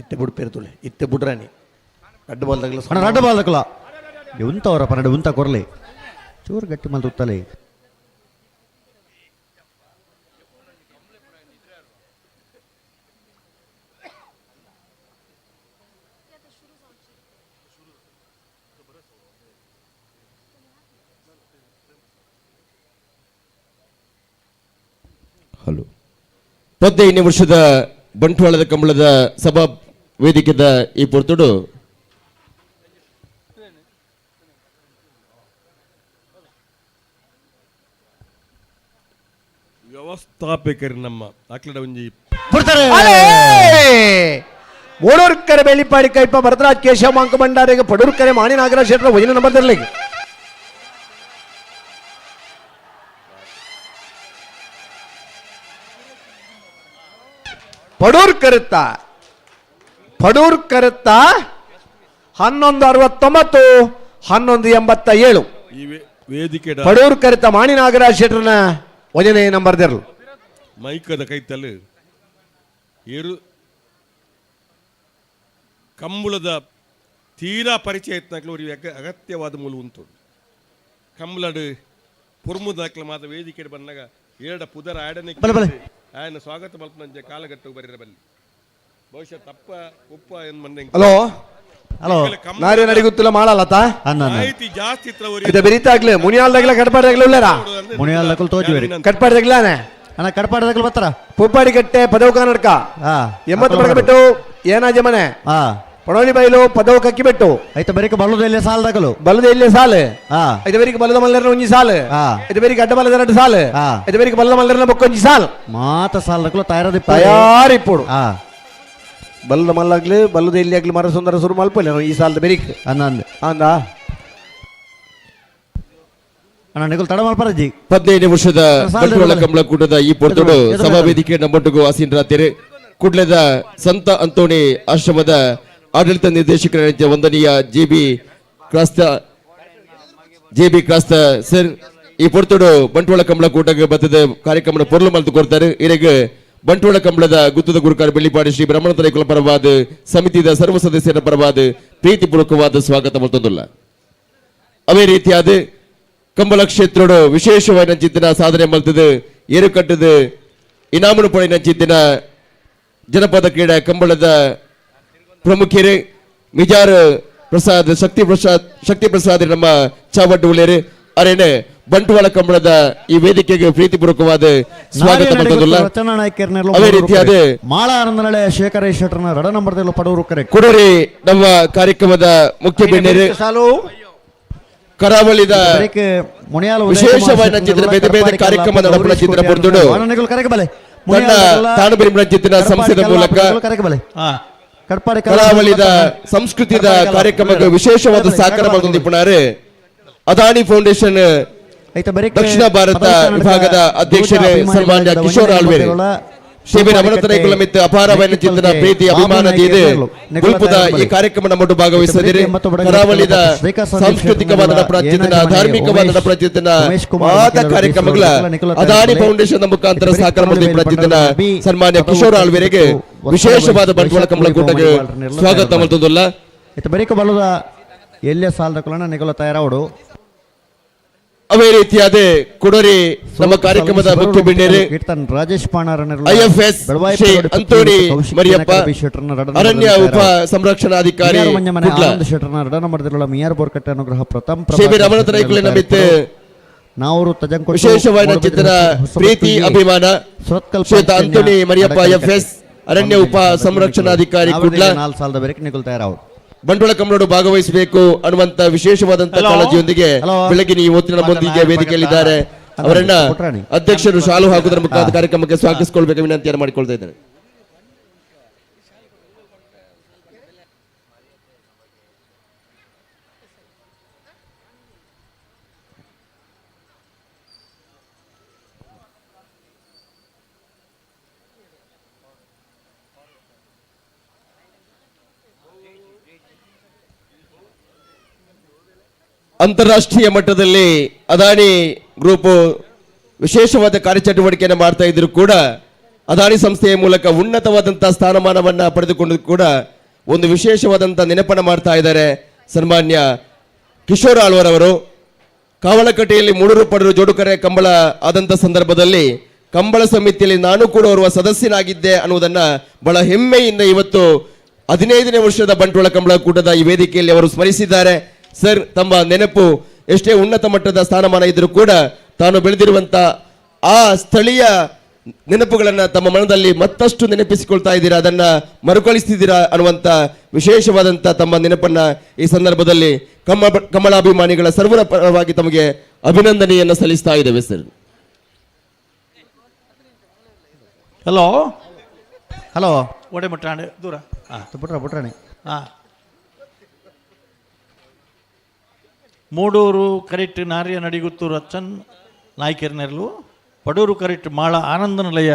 [SPEAKER 3] ಇತ್ತೆ ಬುಡ್ ಪೇರ್ತುಳೆ ಇತ್ತೆ ಬುಡ್ರಾಣಿ ಅಡ್ಡು ಬಾಲ್ದಾಗಲ
[SPEAKER 1] ಅಣ್ಣ ರಡ್ಡು ಬಾಲಕಲ ಉಂತವರ ಪನ್ನಡ ಉಂತ ಕೊರ್ಲಿ ಚೂರು ಗಟ್ಟಿ ಮಲ್ತು ಉತ್ತಲೆ.
[SPEAKER 6] ಹಲೋ 15ನೇ ವರ್ಷದ ಬಂಟ್ವಾಳದ ಕಂಬಳದ ಸಭಾ ವೇದಿಕೆದ ಈ ಪೊರ್ತುಡು
[SPEAKER 7] ವ್ಯವಸ್ಥಾಪಕರು ನಮ್ಮ ಅಕ್ಲಡ ಒಂಜಿ
[SPEAKER 1] ಬಿಡ್ತಾರೆ
[SPEAKER 3] ಮೂಡೂರು ಕರೆ ಬೆಳ್ಳಿಪ್ಪಾಡಿ ಕೈಪ ಭರತರಾಜ್ ಕೇಶವ ಮಾಂಕು ಭಂಡಾರಿಗೆ ಪಡೂರು ಕರೆ ಮಾಣಿ ನಾಗರಾಜ್ ಶೆಟ್ಟರ್ ಒಂಜಿನ ನಂಬರ್ದಲ್ಲಿ.
[SPEAKER 8] Padur ಕರುತ್ತ, ಪಡೂರ್ ಕರುತ್ತ 11:69, 11:87.
[SPEAKER 7] ಈ ವೇದಿಕೆ
[SPEAKER 8] ಪಡೂರ್ ಕರಿತ ಮಾಣಿ ನಾಗರಾಜ್ ಶೆಟ್ಟರ್ನ ಒಂಜನೇ ನಂಬರ್ ದೆರ್ಲು.
[SPEAKER 7] ಮೈಕದ ಕೈತಲ್ ಏರು ಕಂಬುಳದ ತೀರಾ ಪರಿಚಯ ಇತ್ತನಾಕ್ಲು ಒಂದು ಅಗತ್ಯವಾದ ಮೂಲ ಉಂಟು. ಕಂಬಳಡು ಪುರ್ಮುದಾಕ್ಲ ಮಾತ ವೇದಿಕೆ ಬಂದಾಗ ಏರಡ ಪುದರ ಆಡನೆ
[SPEAKER 1] ಬಲೆ, ಬಲೆ.
[SPEAKER 7] ಆಯನ ಸ್ವಾಗತ ಮಲ್ಪನಂಜೆ ಕಾಲಗಟ್ಟು ಬರಿರ ಬಲ್ಲಿ ಬಹುಶಃ ತಪ್ಪ ಉಪ್ಪ ಏನ್ ಮಂದೆ.
[SPEAKER 8] ಹಲೋ.
[SPEAKER 1] ಹಲೋ.
[SPEAKER 8] ನಾರೇ ನಡಿಗುತ್ತಿಲ್ಲ ಮಾಡಲತ್ತ.
[SPEAKER 1] ಅನ್ನ
[SPEAKER 7] ಮಾಹಿತಿ ಜಾಸ್ತಿ ಇತ್ರ ಒರಿ
[SPEAKER 8] ಇದು ಬೆರೀತಾಗ್ಲಿ ಮುನಿಯಾಲ್ದಾಗ್ಲ ಕಟ್ಪಾಡ್ದಾಗ್ಲ ಉಳ್ಳಾರ.
[SPEAKER 1] ಮುನಿಯಾಲ್ದಕುಲು ತೋಜುವೆರು.
[SPEAKER 8] ಕಟ್ಪಾಡ್ದಾಗ್ಲಾನೆ.
[SPEAKER 1] ಅಣ್ಣ, ಕಡ್ಪಾಡದಕುಲು ಬತ್ತರ.
[SPEAKER 8] ಪುಪ್ಪಾಡಿ ಕಟ್ಟೆ ಪದವು ಕರ್ನಾಟಕ 80 ಪಡಕ ಬಿಟ್ಟು ಏನಾಜೆ ಮನೆ ಪಡೋಲಿ ಬೈಲು ಪದವು ಕಕ್ಕಿ ಬಿಟ್ಟು.
[SPEAKER 1] ಐತ ಬರೀಕ ಬಲ್ಲದ ಇಲ್ಲಿ ಸಾಲದಕಲು.
[SPEAKER 8] ಬಲದ ಇಲ್ಲಿ ಸಾಲು. ಐದು ಬೇರಿಗೆ ಬಲದ ಮಲ್ಲರ್ನ ಒಂಜಿ ಸಾಲು. ಐದು ಬೇರಿಗೆ ಅಡ್ಡ ಬಲದ ಎರಡು ಸಾಲು. ಐದು ಬೇರಿಗೆ ಬಲದ ಮಲ್ಲರ್ನ ಬೊಕ್ಕೊಂಜಿ ಸಾಲು.
[SPEAKER 1] ಮಾತ ಸಾಲದಕಲು ತಯಾರದಿ.
[SPEAKER 8] ತಯಾರಿಪ್ಪುಡು. ಬಲ್ಲದ ಮಲ್ಲಾಗ್ಲಿ ಬಲ್ಲದ ಇಲ್ಲಿ ಆಗ್ಲಿ ಮರ ಸುಂದರ ಸುರು ಮಲ್ಪಲ್ಲ ಈ ಸಾಲದ ಬೆರಿಕ್.
[SPEAKER 1] ಅಂದ.
[SPEAKER 8] ಅಂದ.
[SPEAKER 1] ಅಣ್ಣ, ನಿಕುಲ್ ತಡ ಮಲ್ಪರಜ್ಜಿ.
[SPEAKER 6] 15 ವರ್ಷದ ಬಂಟ್ವಾಳ ಕಂಬಳ ಕೂಟದ ಈ ಪೊರ್ತುಡು ಸಭಾ ವೇದಿಕೆ ನಮ್ಮೊಟ್ಟಿಗೂ ಆಸೀನರಾತಿರು ಕುಡ್ಲದ ಸಂತ ಅಂತೋಣಿ ಆಶ್ರಮದ ಆಡಳಿತ ನಿರ್ದೇಶಕರ ವಂದನೀಯ ಜೆ ಬಿ ಕ್ರಾಸ್ತ ಸರ್ ಈ ಪೊರ್ತುಡು ಬಂಟ್ವಾಳ ಕಂಬಳ ಕೂಟಕ್ಕೆ ಬತ್ತದ ಕಾರ್ಯಕ್ರಮದ ಪೊರ್ಲು ಮಲ್ತು ಕೊಡ್ತಾರೆ. ಇರೆಗ್ ಬಂಟ್ವಾಳ ಕಂಬಳದ ಗುತ್ತದ ಗುರುಕಾರ ಬೆಳ್ಳಿಪಾಡಿ ಶ್ರೀ ಬ್ರಹ್ಮಣ ಕುಲ ಪರವಾದ ಸಮಿತಿದ ಸರ್ವ ಸದಸ್ಯರ ಪರವಾದ ಪ್ರೀತಿಪೂರ್ವಕವಾದ ಸ್ವಾಗತ ಮಲ್ತೊಂದುಲ್ಲ. ಅದೇ ರೀತಿಯಾದ ಕಂಬಳ ಕ್ಷೇತ್ರೋಡು ವಿಶೇಷವಾದ ಚಿತ್ತಿನ ಸಾಧನೆ ಮಲ್ತದು ಏರುಕಟ್ಟದು ಇನಾಮನು ಪಡೆಯಿನ ಚಿತ್ತಿನ ಜನಪದ ಕ್ರೀಡಾ ಕಂಬಳದ ಪ್ರಮುಖರು ಮಿಜಾರ್ ಪ್ರಸಾದ್ ಶಕ್ತಿ ಪ್ರಸಾದ್ ಶಕ್ತಿ ಪ್ರಸಾದ್ ನಮ್ಮ ಚಾವಟ್ಟು ಉಳ್ಳೇರು ಅರೇನೆ ಬಂಟ್ವಾಳ ಕಂಬಳದ ಈ ವೇದಿಕೆಗೆ ಪ್ರೀತಿಪೂರ್ವಕವಾದ ಸ್ವಾಗತ ಮಲ್ತೊಂದುಲ್ಲ.
[SPEAKER 1] ರಚನಾ ನಾಯ್ಕರ್ನೆಲ್ಲ.
[SPEAKER 6] ಅದೇ ರೀತಿಯಾದ
[SPEAKER 1] ಮಾಳ ಆನಂದನಳೆ ಶೇಖರ ಶೆಟ್ಟರ್ನ ರಡ ನಂಬರ್ ಪಡೂರು ಕರೆ.
[SPEAKER 6] ಕುಡರಿ ನಮ್ಮ ಕಾರ್ಯಕ್ರಮದ ಮುಖ್ಯ ಬಿಣ್ಣರು
[SPEAKER 8] ಸಾಲು.
[SPEAKER 6] ಕರಾವಳಿದ
[SPEAKER 1] ಮುನಿಯಾಲ
[SPEAKER 6] ವಿಶೇಷವಾದ ಚಿತ್ರ ಬೇರೆ ಬೇರೆ ಕಾರ್ಯಕ್ರಮ ನಡಪುನ ಚಿತ್ರ ಪೊರ್ತುಡು ತನ್ನ ತಾಣುಬೆರಿಮಣ ಚಿತ್ತಿನ ಸಂಸ್ಥೆದ ಮೂಲಕ ಕರಾವಳಿದ ಸಂಸ್ಕೃತಿದ ಕಾರ್ಯಕ್ರಮಕ್ಕೆ ವಿಶೇಷವಾದ ಸಹಕಾರ ಮಲ್ತೊಂದಿಪ್ಪುನಾರು ಅದಾನಿ ಫೌಂಡೇಶನ್ ದಕ್ಷಿಣ ಭಾರತ ವಿಭಾಗದ ಅಧ್ಯಕ್ಷರೇ ಸನ್ಮಾನ್ಯ ಕಿಶೋರ್ ಆಳ್ವೇರು. ಶ್ರೀ ರಮಣ ಮಿತ್ತ ಅಪಾರವಾದ ಚಿಂತನ ಪ್ರೀತಿ ಅಭಿಮಾನ ಇದೆ ಗುಲ್ಪದ ಈ ಕಾರ್ಯಕ್ರಮ ನಮ್ಮೊಟ್ಟು ಭಾಗವಹಿಸಿದಿರಿ. ಕರಾವಳಿದ ಸಾಂಸ್ಕೃತಿಕವಾದ ಪ್ರಚಿತನ ಧಾರ್ಮಿಕವಾದ ಪ್ರಚಿತನ ಮಾತ ಕಾರ್ಯಕ್ರಮಗಳ ಅದಾನಿ ಫೌಂಡೇಶನ್ ಮುಖಾಂತರ ಸಹಕಾರ ಪ್ರಚಿತನ ಸನ್ಮಾನ್ಯ ಕಿಶೋರ್ ಆಳ್ವೇರಿಗೆ ವಿಶೇಷವಾದ ಬಂಟ್ವಾಳ ಕಮಲ ಕೂಟಕ್ಕೆ ಸ್ವಾಗತ ಮಲ್ತೊಂದುಲ್ಲ.
[SPEAKER 1] ಬರೀಕ ಬಲದ ಎಲ್ಲೇ ಸಾಲದ ಕುಲನ ನಿಗಲ ತಯಾರಾವಡು.
[SPEAKER 6] ಅದೇ ರೀತಿಯಾದ ಕುಡರಿ ನಮ್ಮ ಕಾರ್ಯಕ್ರಮದ ಮುಖ್ಯ ಬಿಣ್ಣೇರು
[SPEAKER 1] ಕೀರ್ತನ್ ರಾಜೇಶ್ ಪಾಣಾರ್
[SPEAKER 6] ಐಎಫ್ಎಸ್ ಶ್ರೀ ಅಂತೋಣಿ ಮರಿಯಪ್ಪ, ಅರಣ್ಯ ಉಪ ಸಂರಕ್ಷಣಾಧಿಕಾರಿ ಕುಡ್ಲ.
[SPEAKER 1] ಶೆಟ್ಟರ್ನ ರಡ ನಂಬರ್ ಮಿಯಾರ್ ಬೋರ್ಕಟ್ಟೆ ಅನುಗ್ರಹ ಪ್ರಥಮ್
[SPEAKER 6] ಶ್ರೀ ಬಿ ರಮಣ ತರೈಕುಲಿನ ಮಿತ್ತ
[SPEAKER 1] ನಾವು ತಜಂಕೋಟು
[SPEAKER 6] ವಿಶೇಷವಾದ ಚಿತ್ರ ಪ್ರೀತಿ ಅಭಿಮಾನ ಶ್ರೀಯುತ ಅಂತೋಣಿ ಮರಿಯಪ್ಪ ಎಫ್ಎಸ್ ಅರಣ್ಯ ಉಪ ಸಂರಕ್ಷಣಾಧಿಕಾರಿ ಕುಡ್ಲ
[SPEAKER 1] 4 ಸಾಲದ ಬೆರಕೆ ನಿಗಲ್ ತಯಾರಾವು.
[SPEAKER 6] ಬಂಟ್ವಾಳ ಕಮಲೋಡು ಭಾಗವಹಿಸಬೇಕು ಅನ್ನುವಂತ ವಿಶೇಷವಾದಂತಹ ಕಾಳಜಿಯೊಂದಿಗೆ ಬೆಳಗಿನ ಈ ಹೊತ್ತಿನ ನಮ್ಮೊಂದಿಗೆ ವೇದಿಕೆಯಲ್ಲಿದ್ದಾರೆ. ಅವರನ್ನ ಅಧ್ಯಕ್ಷರು ಶಾಲು ಹಾಕುವುದರ ಮುಖಾಂತರ ಕಾರ್ಯಕ್ರಮಕ್ಕೆ ಸ್ವಾಗತಿಸಿಕೊಳ್ಬೇಕು ವಿನಂತಿಯನ್ನು ಮಾಡಿಕೊಳ್ತಾ ಇದ್ದೇನೆ. ಅಂತಾರಾಷ್ಟ್ರೀಯ ಮಟ್ಟದಲ್ಲಿ ಅದಾನಿ ಗ್ರೂಪ್ ವಿಶೇಷವಾದ ಕಾರ್ಯಚಟುವಟಿಕೆಯನ್ನು ಮಾಡ್ತಾ ಇದ್ರು ಕೂಡ ಅದಾನಿ ಸಂಸ್ಥೆಯ ಮೂಲಕ ಉನ್ನತವಾದಂತಹ ಸ್ಥಾನಮಾನವನ್ನ ಪಡೆದುಕೊಂಡು ಕೂಡ ಒಂದು ವಿಶೇಷವಾದಂತಹ ನೆನಪನ್ನು ಮಾಡ್ತಾ ಇದ್ದಾರೆ ಸನ್ಮಾನ್ಯ ಕಿಶೋರ್ ಆಳ್ವರ್ ಅವರು. ಕಾವಳಕಟ್ಟೆಯಲ್ಲಿ ಮೂಡೂರು ಪಡೂರು ಜೋಡುಕರೆ ಕಂಬಳ ಆದಂಥ ಸಂದರ್ಭದಲ್ಲಿ ಕಂಬಳ ಸಮಿತಿಯಲ್ಲಿ ನಾನು ಕೂಡ ಓರ್ವ ಸದಸ್ಯನಾಗಿದ್ದೆ ಅನ್ನುವುದನ್ನ ಬಹಳ ಹೆಮ್ಮೆಯಿಂದ ಇವತ್ತು 15ನೇ ವರ್ಷದ ಬಂಟ್ವಾಳ ಕಂಬಳ ಕೂಟದ ಈ ವೇದಿಕೆಯಲ್ಲಿ ಅವರು ಸ್ಮರಿಸಿದ್ದಾರೆ. ಸರ್, ತಮ್ಮ ನೆನಪು ಎಷ್ಟೇ ಉನ್ನತ ಮಟ್ಟದ ಸ್ಥಾನಮಾನ ಇದ್ರೂ ಕೂಡ ತಾನು ಬೆಳೆದಿರುವಂತ ಆ ಸ್ಥಳೀಯ ನೆನಪುಗಳನ್ನ ತಮ್ಮ ಮನದಲ್ಲಿ ಮತ್ತಷ್ಟು ನೆನಪಿಸಿಕೊಳ್ತಾ ಇದ್ದೀರಾ, ಅದನ್ನ ಮರುಕಳಿಸ್ತಿದ್ದೀರಾ ಅನ್ನುವಂಥ ವಿಶೇಷವಾದಂಥ ತಮ್ಮ ನೆನಪನ್ನ ಈ ಸಂದರ್ಭದಲ್ಲಿ ಕಮಲಾಭಿಮಾನಿಗಳ ಸರ್ವರ ಪರವಾಗಿ ತಮಗೆ ಅಭಿನಂದನೆಯನ್ನು ಸಲ್ಲಿಸ್ತಾ ಇದ್ದೇವೆ sir.
[SPEAKER 9] Hello.
[SPEAKER 1] Hello.
[SPEAKER 9] ಒಡೆ ಮುಟ್ಟಾಂಡೆ ದೂರ.
[SPEAKER 1] ಪುಟ್ರ ಪುಟ್ರಾಣಿ.
[SPEAKER 9] ಹಾಂ, Moodur correct ನಾರಿಯ ನಡಿಗುತ್ತು ರಚ್ಚನ್ ನಾಯ್ಕೆರ್ನೆರ್ಲು, Padur correct ಮಾಳ ಆನಂದನಿಲಯ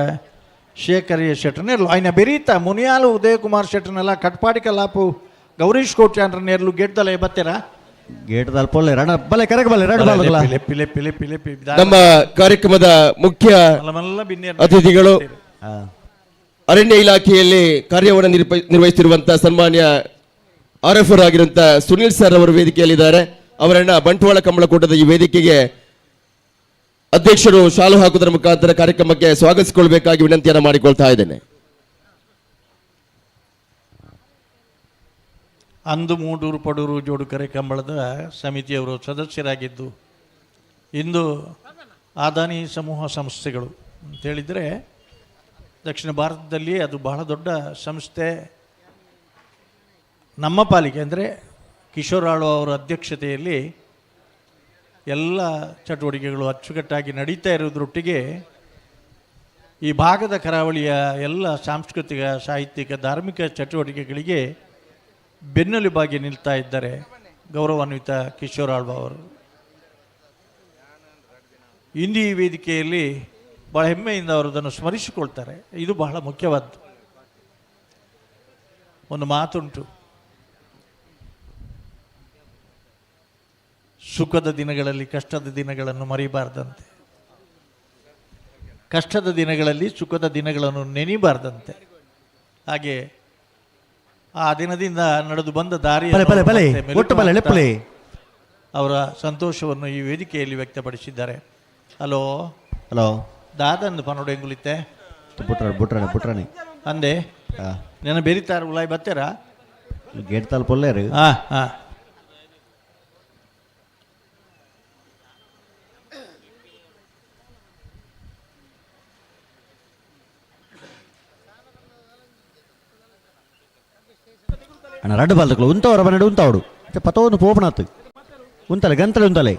[SPEAKER 9] Shekhar Shetty ನೇರ್ಲು ಐನ ಬೆರೀತ ಮುನಿಯಾಲು ಉದಯಕುಮಾರ್ ಶೆಟ್ಟರ್ನೆಲ್ಲ ಕಟ್ಪಾಡಿ ಕಲಾಪು ಗೌರೀಶ್ ಕೋಟ್ಯಾನ್ರ ನೇರ್ಲು ಗೇಟ್ದಲ್ಲ ಬತ್ತೀರಾ
[SPEAKER 1] ಗೇಟ್ ಪೊಲ್ಲೆ ರಣ ಬಲೆ ಕರೆಕ್ ಬಲೆ ರಡ್ ಬಾಲ್ದಕ್ಲ
[SPEAKER 9] ಲೆಪ್ಪಿ ಲೆಪ್ಪಿ ಲೆಪ್ಪಿ ಲೆಪ್ಪಿ
[SPEAKER 6] ನಮ್ಮ ಕಾರ್ಯಕ್ರಮದ ಮುಖ್ಯ
[SPEAKER 9] ಮಲ್ಲ ಬಿನ್ನೆ
[SPEAKER 6] ಅತಿಥಿಗಳು ಅರಣ್ಯ ಇಲಾಖೆಯಲ್ಲಿ ಕಾರ್ಯವನ್ನು ನಿರ್ವಹಿಸುತ್ತಿರುವಂತಹ ಸನ್ಮಾನ್ಯ ಆರ್ ಎಫ್ ಆಗಿರುವಂತಹ ಸುನಿಲ್ ಸರ್ ಅವರು ವೇದಿಕೆಯಲ್ಲಿದ್ದಾರೆ. ಅವರನ್ನ ಬಂಟ್ವಾಳ ಕಂಬಳಕೂಟದ ಈ ವೇದಿಕೆಗೆ ಅಧ್ಯಕ್ಷರು ಶಾಲು ಹಾಕುವುದರ ಮುಖಾಂತರ ಕಾರ್ಯಕ್ರಮಕ್ಕೆ ಸ್ವಾಗತಿಸಿಕೊಳ್ಬೇಕಾಗಿ ವಿನಂತಿಯನ್ನು ಮಾಡಿಕೊಳ್ತಾ ಇದ್ದೇನೆ.
[SPEAKER 9] ಅಂದು ಮೂಡೂರು ಪಡೂರು ಜೋಡುಕರೆ ಕಂಬಳದ ಸಮಿತಿಯವರು ಸದಸ್ಯರಾಗಿದ್ದು ಇಂದು ಅದಾನಿ ಸಮೂಹ ಸಂಸ್ಥೆಗಳು ಅಂತೇಳಿದರೆ ದಕ್ಷಿಣ ಭಾರತದಲ್ಲಿ ಅದು ಬಹಳ ದೊಡ್ಡ ಸಂಸ್ಥೆ. ನಮ್ಮ ಪಾಲಿಗೆ ಅಂದರೆ ಕಿಶೋರ್ ಆಳ್ವ ಅವರ ಅಧ್ಯಕ್ಷತೆಯಲ್ಲಿ ಎಲ್ಲ ಚಟುವಟಿಕೆಗಳು ಅಚ್ಚುಕಟ್ಟಾಗಿ ನಡೀತಾ ಇರೋದ್ರೊಟ್ಟಿಗೆ ಈ ಭಾಗದ ಕರಾವಳಿಯ ಎಲ್ಲ ಸಾಂಸ್ಕೃತಿಕ, ಸಾಹಿತ್ಯಿಕ, ಧಾರ್ಮಿಕ ಚಟುವಟಿಕೆಗಳಿಗೆ ಬೆನ್ನೆಲುಬಾಗಿ ನಿಲ್ತಾ ಇದ್ದಾರೆ ಗೌರವಾನ್ವಿತ ಕಿಶೋರ್ ಆಳ್ವ ಅವರು. ಇಂದು ಈ ವೇದಿಕೆಯಲ್ಲಿ ಭಾಳ ಹೆಮ್ಮೆಯಿಂದ ಅವರು ಅದನ್ನು ಸ್ಮರಿಸಿಕೊಳ್ತಾರೆ. ಇದು ಬಹಳ ಮುಖ್ಯವಾದ್ದು. ಒಂದು ಮಾತುಂಟು, ಸುಖದ ದಿನಗಳಲ್ಲಿ ಕಷ್ಟದ ದಿನಗಳನ್ನು ಮರಿಬಾರ್ದಂತೆ, ಕಷ್ಟದ ದಿನಗಳಲ್ಲಿ ಸುಖದ ದಿನಗಳನ್ನು ನೆನಿಬಾರ್ದಂತೆ. ಹಾಗೆ ಆ ದಿನದಿಂದ ನಡೆದು ಬಂದ ದಾರಿ ಅವರ ಸಂತೋಷವನ್ನು ಈ ವೇದಿಕೆಯಲ್ಲಿ ವ್ಯಕ್ತಪಡಿಸಿದ್ದಾರೆ. ಹಲೋ
[SPEAKER 1] ಹಲೋ
[SPEAKER 9] ದಾದಂದು ಪನೋಡು ಎಂಗುಲಿತ್ತೆ
[SPEAKER 1] ಬುಟ್ರಾಣಿ ಬುಟ್ರಾಣಿ
[SPEAKER 9] ಅಂದೆ ನೆನ ಬೆರಿತಾರ ಉಲಾಯ್ ಬತ್ತೀರಾ
[SPEAKER 1] ಗೇಟ್ ತಾಲ್ ಪೊಲ್ಲೇರು.
[SPEAKER 9] ಹಾಂ ಹಾಂ
[SPEAKER 1] ಅಣ್ಣ ರಡ್ಡು ಬಾಲ್ದಕ್ಲು ಉಂತವರ ಬನ್ನಡು ಉಂತಾವಡು ಪತೋನು ಪೋಪಣಾತು ಉಂತಲೆ ಗಂತಲೆ ಉಂತಲೆ.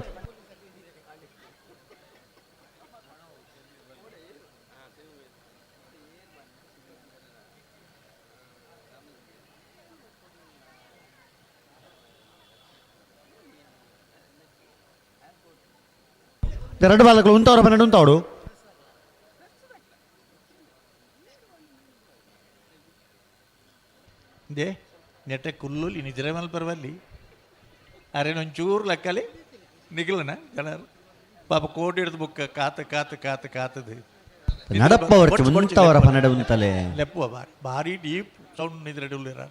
[SPEAKER 1] ಎರಡು ಬಾಲಕರು ಉಂತವರ ಬನ್ನಡು ಉಂತಾವಡು.
[SPEAKER 9] They ನೆಟ್ಟೆ ಕುಲ್ಲು ನಿದ್ರೆ ಮಲ್ಪರವಲ್ಲಿ ಅರೇನೊಂಚೂರು ಲೆಕ್ಕಲಿ ನಿಗಲನ ಜನರು ಪಾಪ ಕೋಟಿ ಹಿಡಿದು ಬುಕ್ಕ ಕಾತ ಕಾತ ಕಾತ ಕಾತದು
[SPEAKER 1] ನಡಪ್ಪ ಉಂತವರ ಪನ್ನಡ ಉಂತಲೆ
[SPEAKER 9] ಲೆಪ್ಪುವ ಬಾರಿ ಭಾರಿ ಡೀಪ್ ಸೌಂಡ್ ನಿದ್ರೆ ಉಳ್ಳೇರ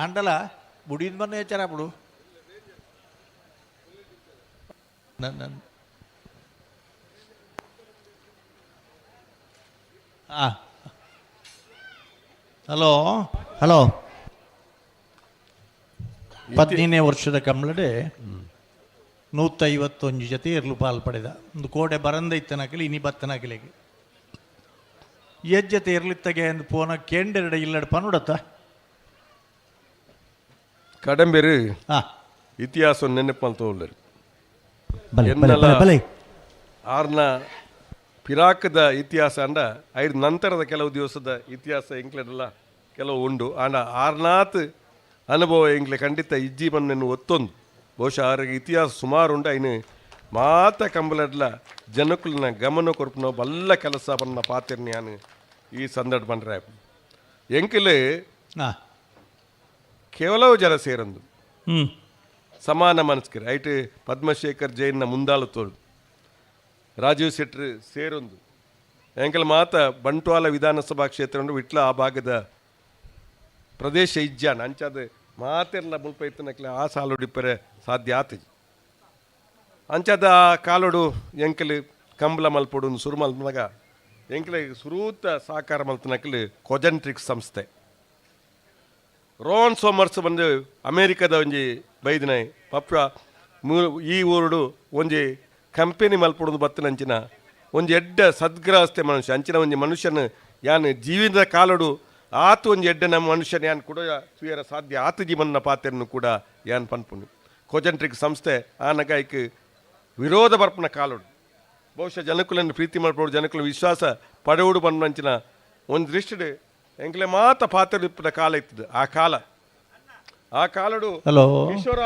[SPEAKER 9] ಆಂಡಲ ಬುಡಿದ ಬನ್ನ ಎಚ್ಚರ ಬಿಡು ನನ್ನ ಹಲೋ
[SPEAKER 1] ಹಲೋ
[SPEAKER 9] 15ನೇ ವರ್ಷದ ಕಂಬಳಡೆ 151 ಜೊತೆ ಇರ್ಲು ಪಾಲ್ ಪಡೆದ ಒಂದು ಕೋಡೆ ಬರಂದ ಇತ್ತನಕಲಿ ಇನಿ ಬತ್ತನಕಲಿಗೆ ಎಜ್ಜತೆ ಇರ್ಲಿತ್ತಗೆ ಅಂದ್ ಪೋನ ಕೇಂಡೆರಡ ಇಲ್ಲಡ ಪನುಡತ್ತ
[SPEAKER 7] ಕಡಂಬೇರು ಇತಿಹಾಸ ನೆನಪು ತೋಲ್ಲರು
[SPEAKER 1] ಬಲೆ ಬಲೆ ಬಲೆ ಬಲೆ
[SPEAKER 7] ಆರ್ನ ಪಿರಾಕದ ಇತಿಹಾಸ ಅಂಡ ಐದು ನಂತರದ ಕೆಲವು ದಿವಸದ ಇತಿಹಾಸ ಎಂಕ್ಲೆಡಲ್ಲ ಕೆಲವು ಉಂಡು. ಆಂಡ ಆರ್ನಾತ್ ಅನುಭವ ಎಂಕ್ಲೆ ಖಂಡಿತ ಇಜ್ಜಿ ಬಣ್ಣನ್ನು ಒತ್ತೊಂದು ಬಹುಶಃ ಆರಿಗೆ ಇತಿಹಾಸ ಸುಮಾರು ಉಂಡು. ಐನು ಮಾತ ಕಂಬಲಡ್ಲ ಜನಕುಲನ ಗಮನ ಕೊರ್ಪುನ ಬಲ್ಲ ಕೆಲಸ ಬಣ್ಣ ಪಾತಿರ್ನಿಯಾನು ಈ ಸಂದರ್ಭ ಬಂದ್ರೆ ಎಂಕಲು ಕೇವಲವು ಜನ ಸೇರಂದು ಸಮಾನ ಮನಸ್ಕರು ಐಟ್ ಪದ್ಮಶೇಖರ್ ಜೈನ್ನ ಮುಂದಾಳು ತೋಳು ರಾಜೀವ್ ಶೆಟ್ರು ಸೇರೊಂದು ಎಂಕಲ್ ಮಾತ ಬಂಟ್ವಾಳ ವಿಧಾನಸಭಾ ಕ್ಷೇತ್ರ ಉಂಡು ವಿಟ್ಲ ಆ ಭಾಗದ ಪ್ರದೇಶ ಇಜ್ಜಾನ ಅಂಚಾದ ಮಾತೆರ್ಲ ಮುಲ್ಪ ಇತ್ತನಕ್ಲೆ ಆ ಸಾಲುಡಿಪ್ಪರೆ ಸಾಧ್ಯ ಆತಜಿ ಅಂಚಾದ ಆ ಕಾಲೋಡು ಎಂಕಲ್ ಕಂಬಳ ಮಲ್ಪೊಡು ಸುರು ಮಲ್ಪನಾಗ ಎಂಕಲೆ ಸುರೂತ ಸಾಕಾರ ಮಲ್ತನಕ್ಲೆ ಕೊಜೆಂಟ್ರಿಕ್ಸ್ ಸಂಸ್ಥೆ ರೋನ್ ಸೋಮರ್ಸ್ ಬಂದು ಅಮೇರಿಕದ ಒಂಜಿ ಬೈದಿನೈ ಪಪ್ಪ ಈ ಊರುಡು ಒಂಜಿ ಕಂಪೆನಿ ಮಲ್ಪೊಡು ಬತ್ತಿನಂಚಿನ ಒಂಜಿ ಎಡ್ಡ ಸದ್ಗ್ರಹಸ್ಥೆ ಮನುಷ್ಯ ಅಂಚಿನ ಒಂಜಿ ಮನುಷ್ಯನ ಯಾನ್ ಜೀವನದ ಕಾಲಡು ಆತು ಒಂಜಿ ಎಡ್ಡ ನಮ್ಮ ಮನುಷ್ಯನ ಯಾನ್ ಕೂಡ ಸುಯರ ಸಾಧ್ಯ ಆತು ಜೀವನ ಪಾತೆಯನ್ನು ಕೂಡ ಯಾನ್ ಪನ್ಪುಂಡು ಕೊಜೆಂಟ್ರಿಕ್ ಸಂಸ್ಥೆ ಆನಗಾಯ್ಕ್ ವಿರೋಧ ಬರ್ಪುನ ಕಾಲಡು ಬಹುಶಃ ಜನಕುಲನ್ನು ಪ್ರೀತಿ ಮಲ್ಪೋಡು ಜನಕುಲ ವಿಶ್ವಾಸ ಪಡೆವುಡು ಬಂದಂಚಿನ ಒಂದು ದೃಷ್ಟಿಡ್ ಎಂಕ್ಲೆ ಮಾತ ಪಾತ್ರ ಇಪ್ಪುನ ಕಾಲ ಇತ್ತದು ಆ ಕಾಲ ಆ ಕಾಲಡು
[SPEAKER 9] ಹಲೋ
[SPEAKER 7] ಕಿಶೋರ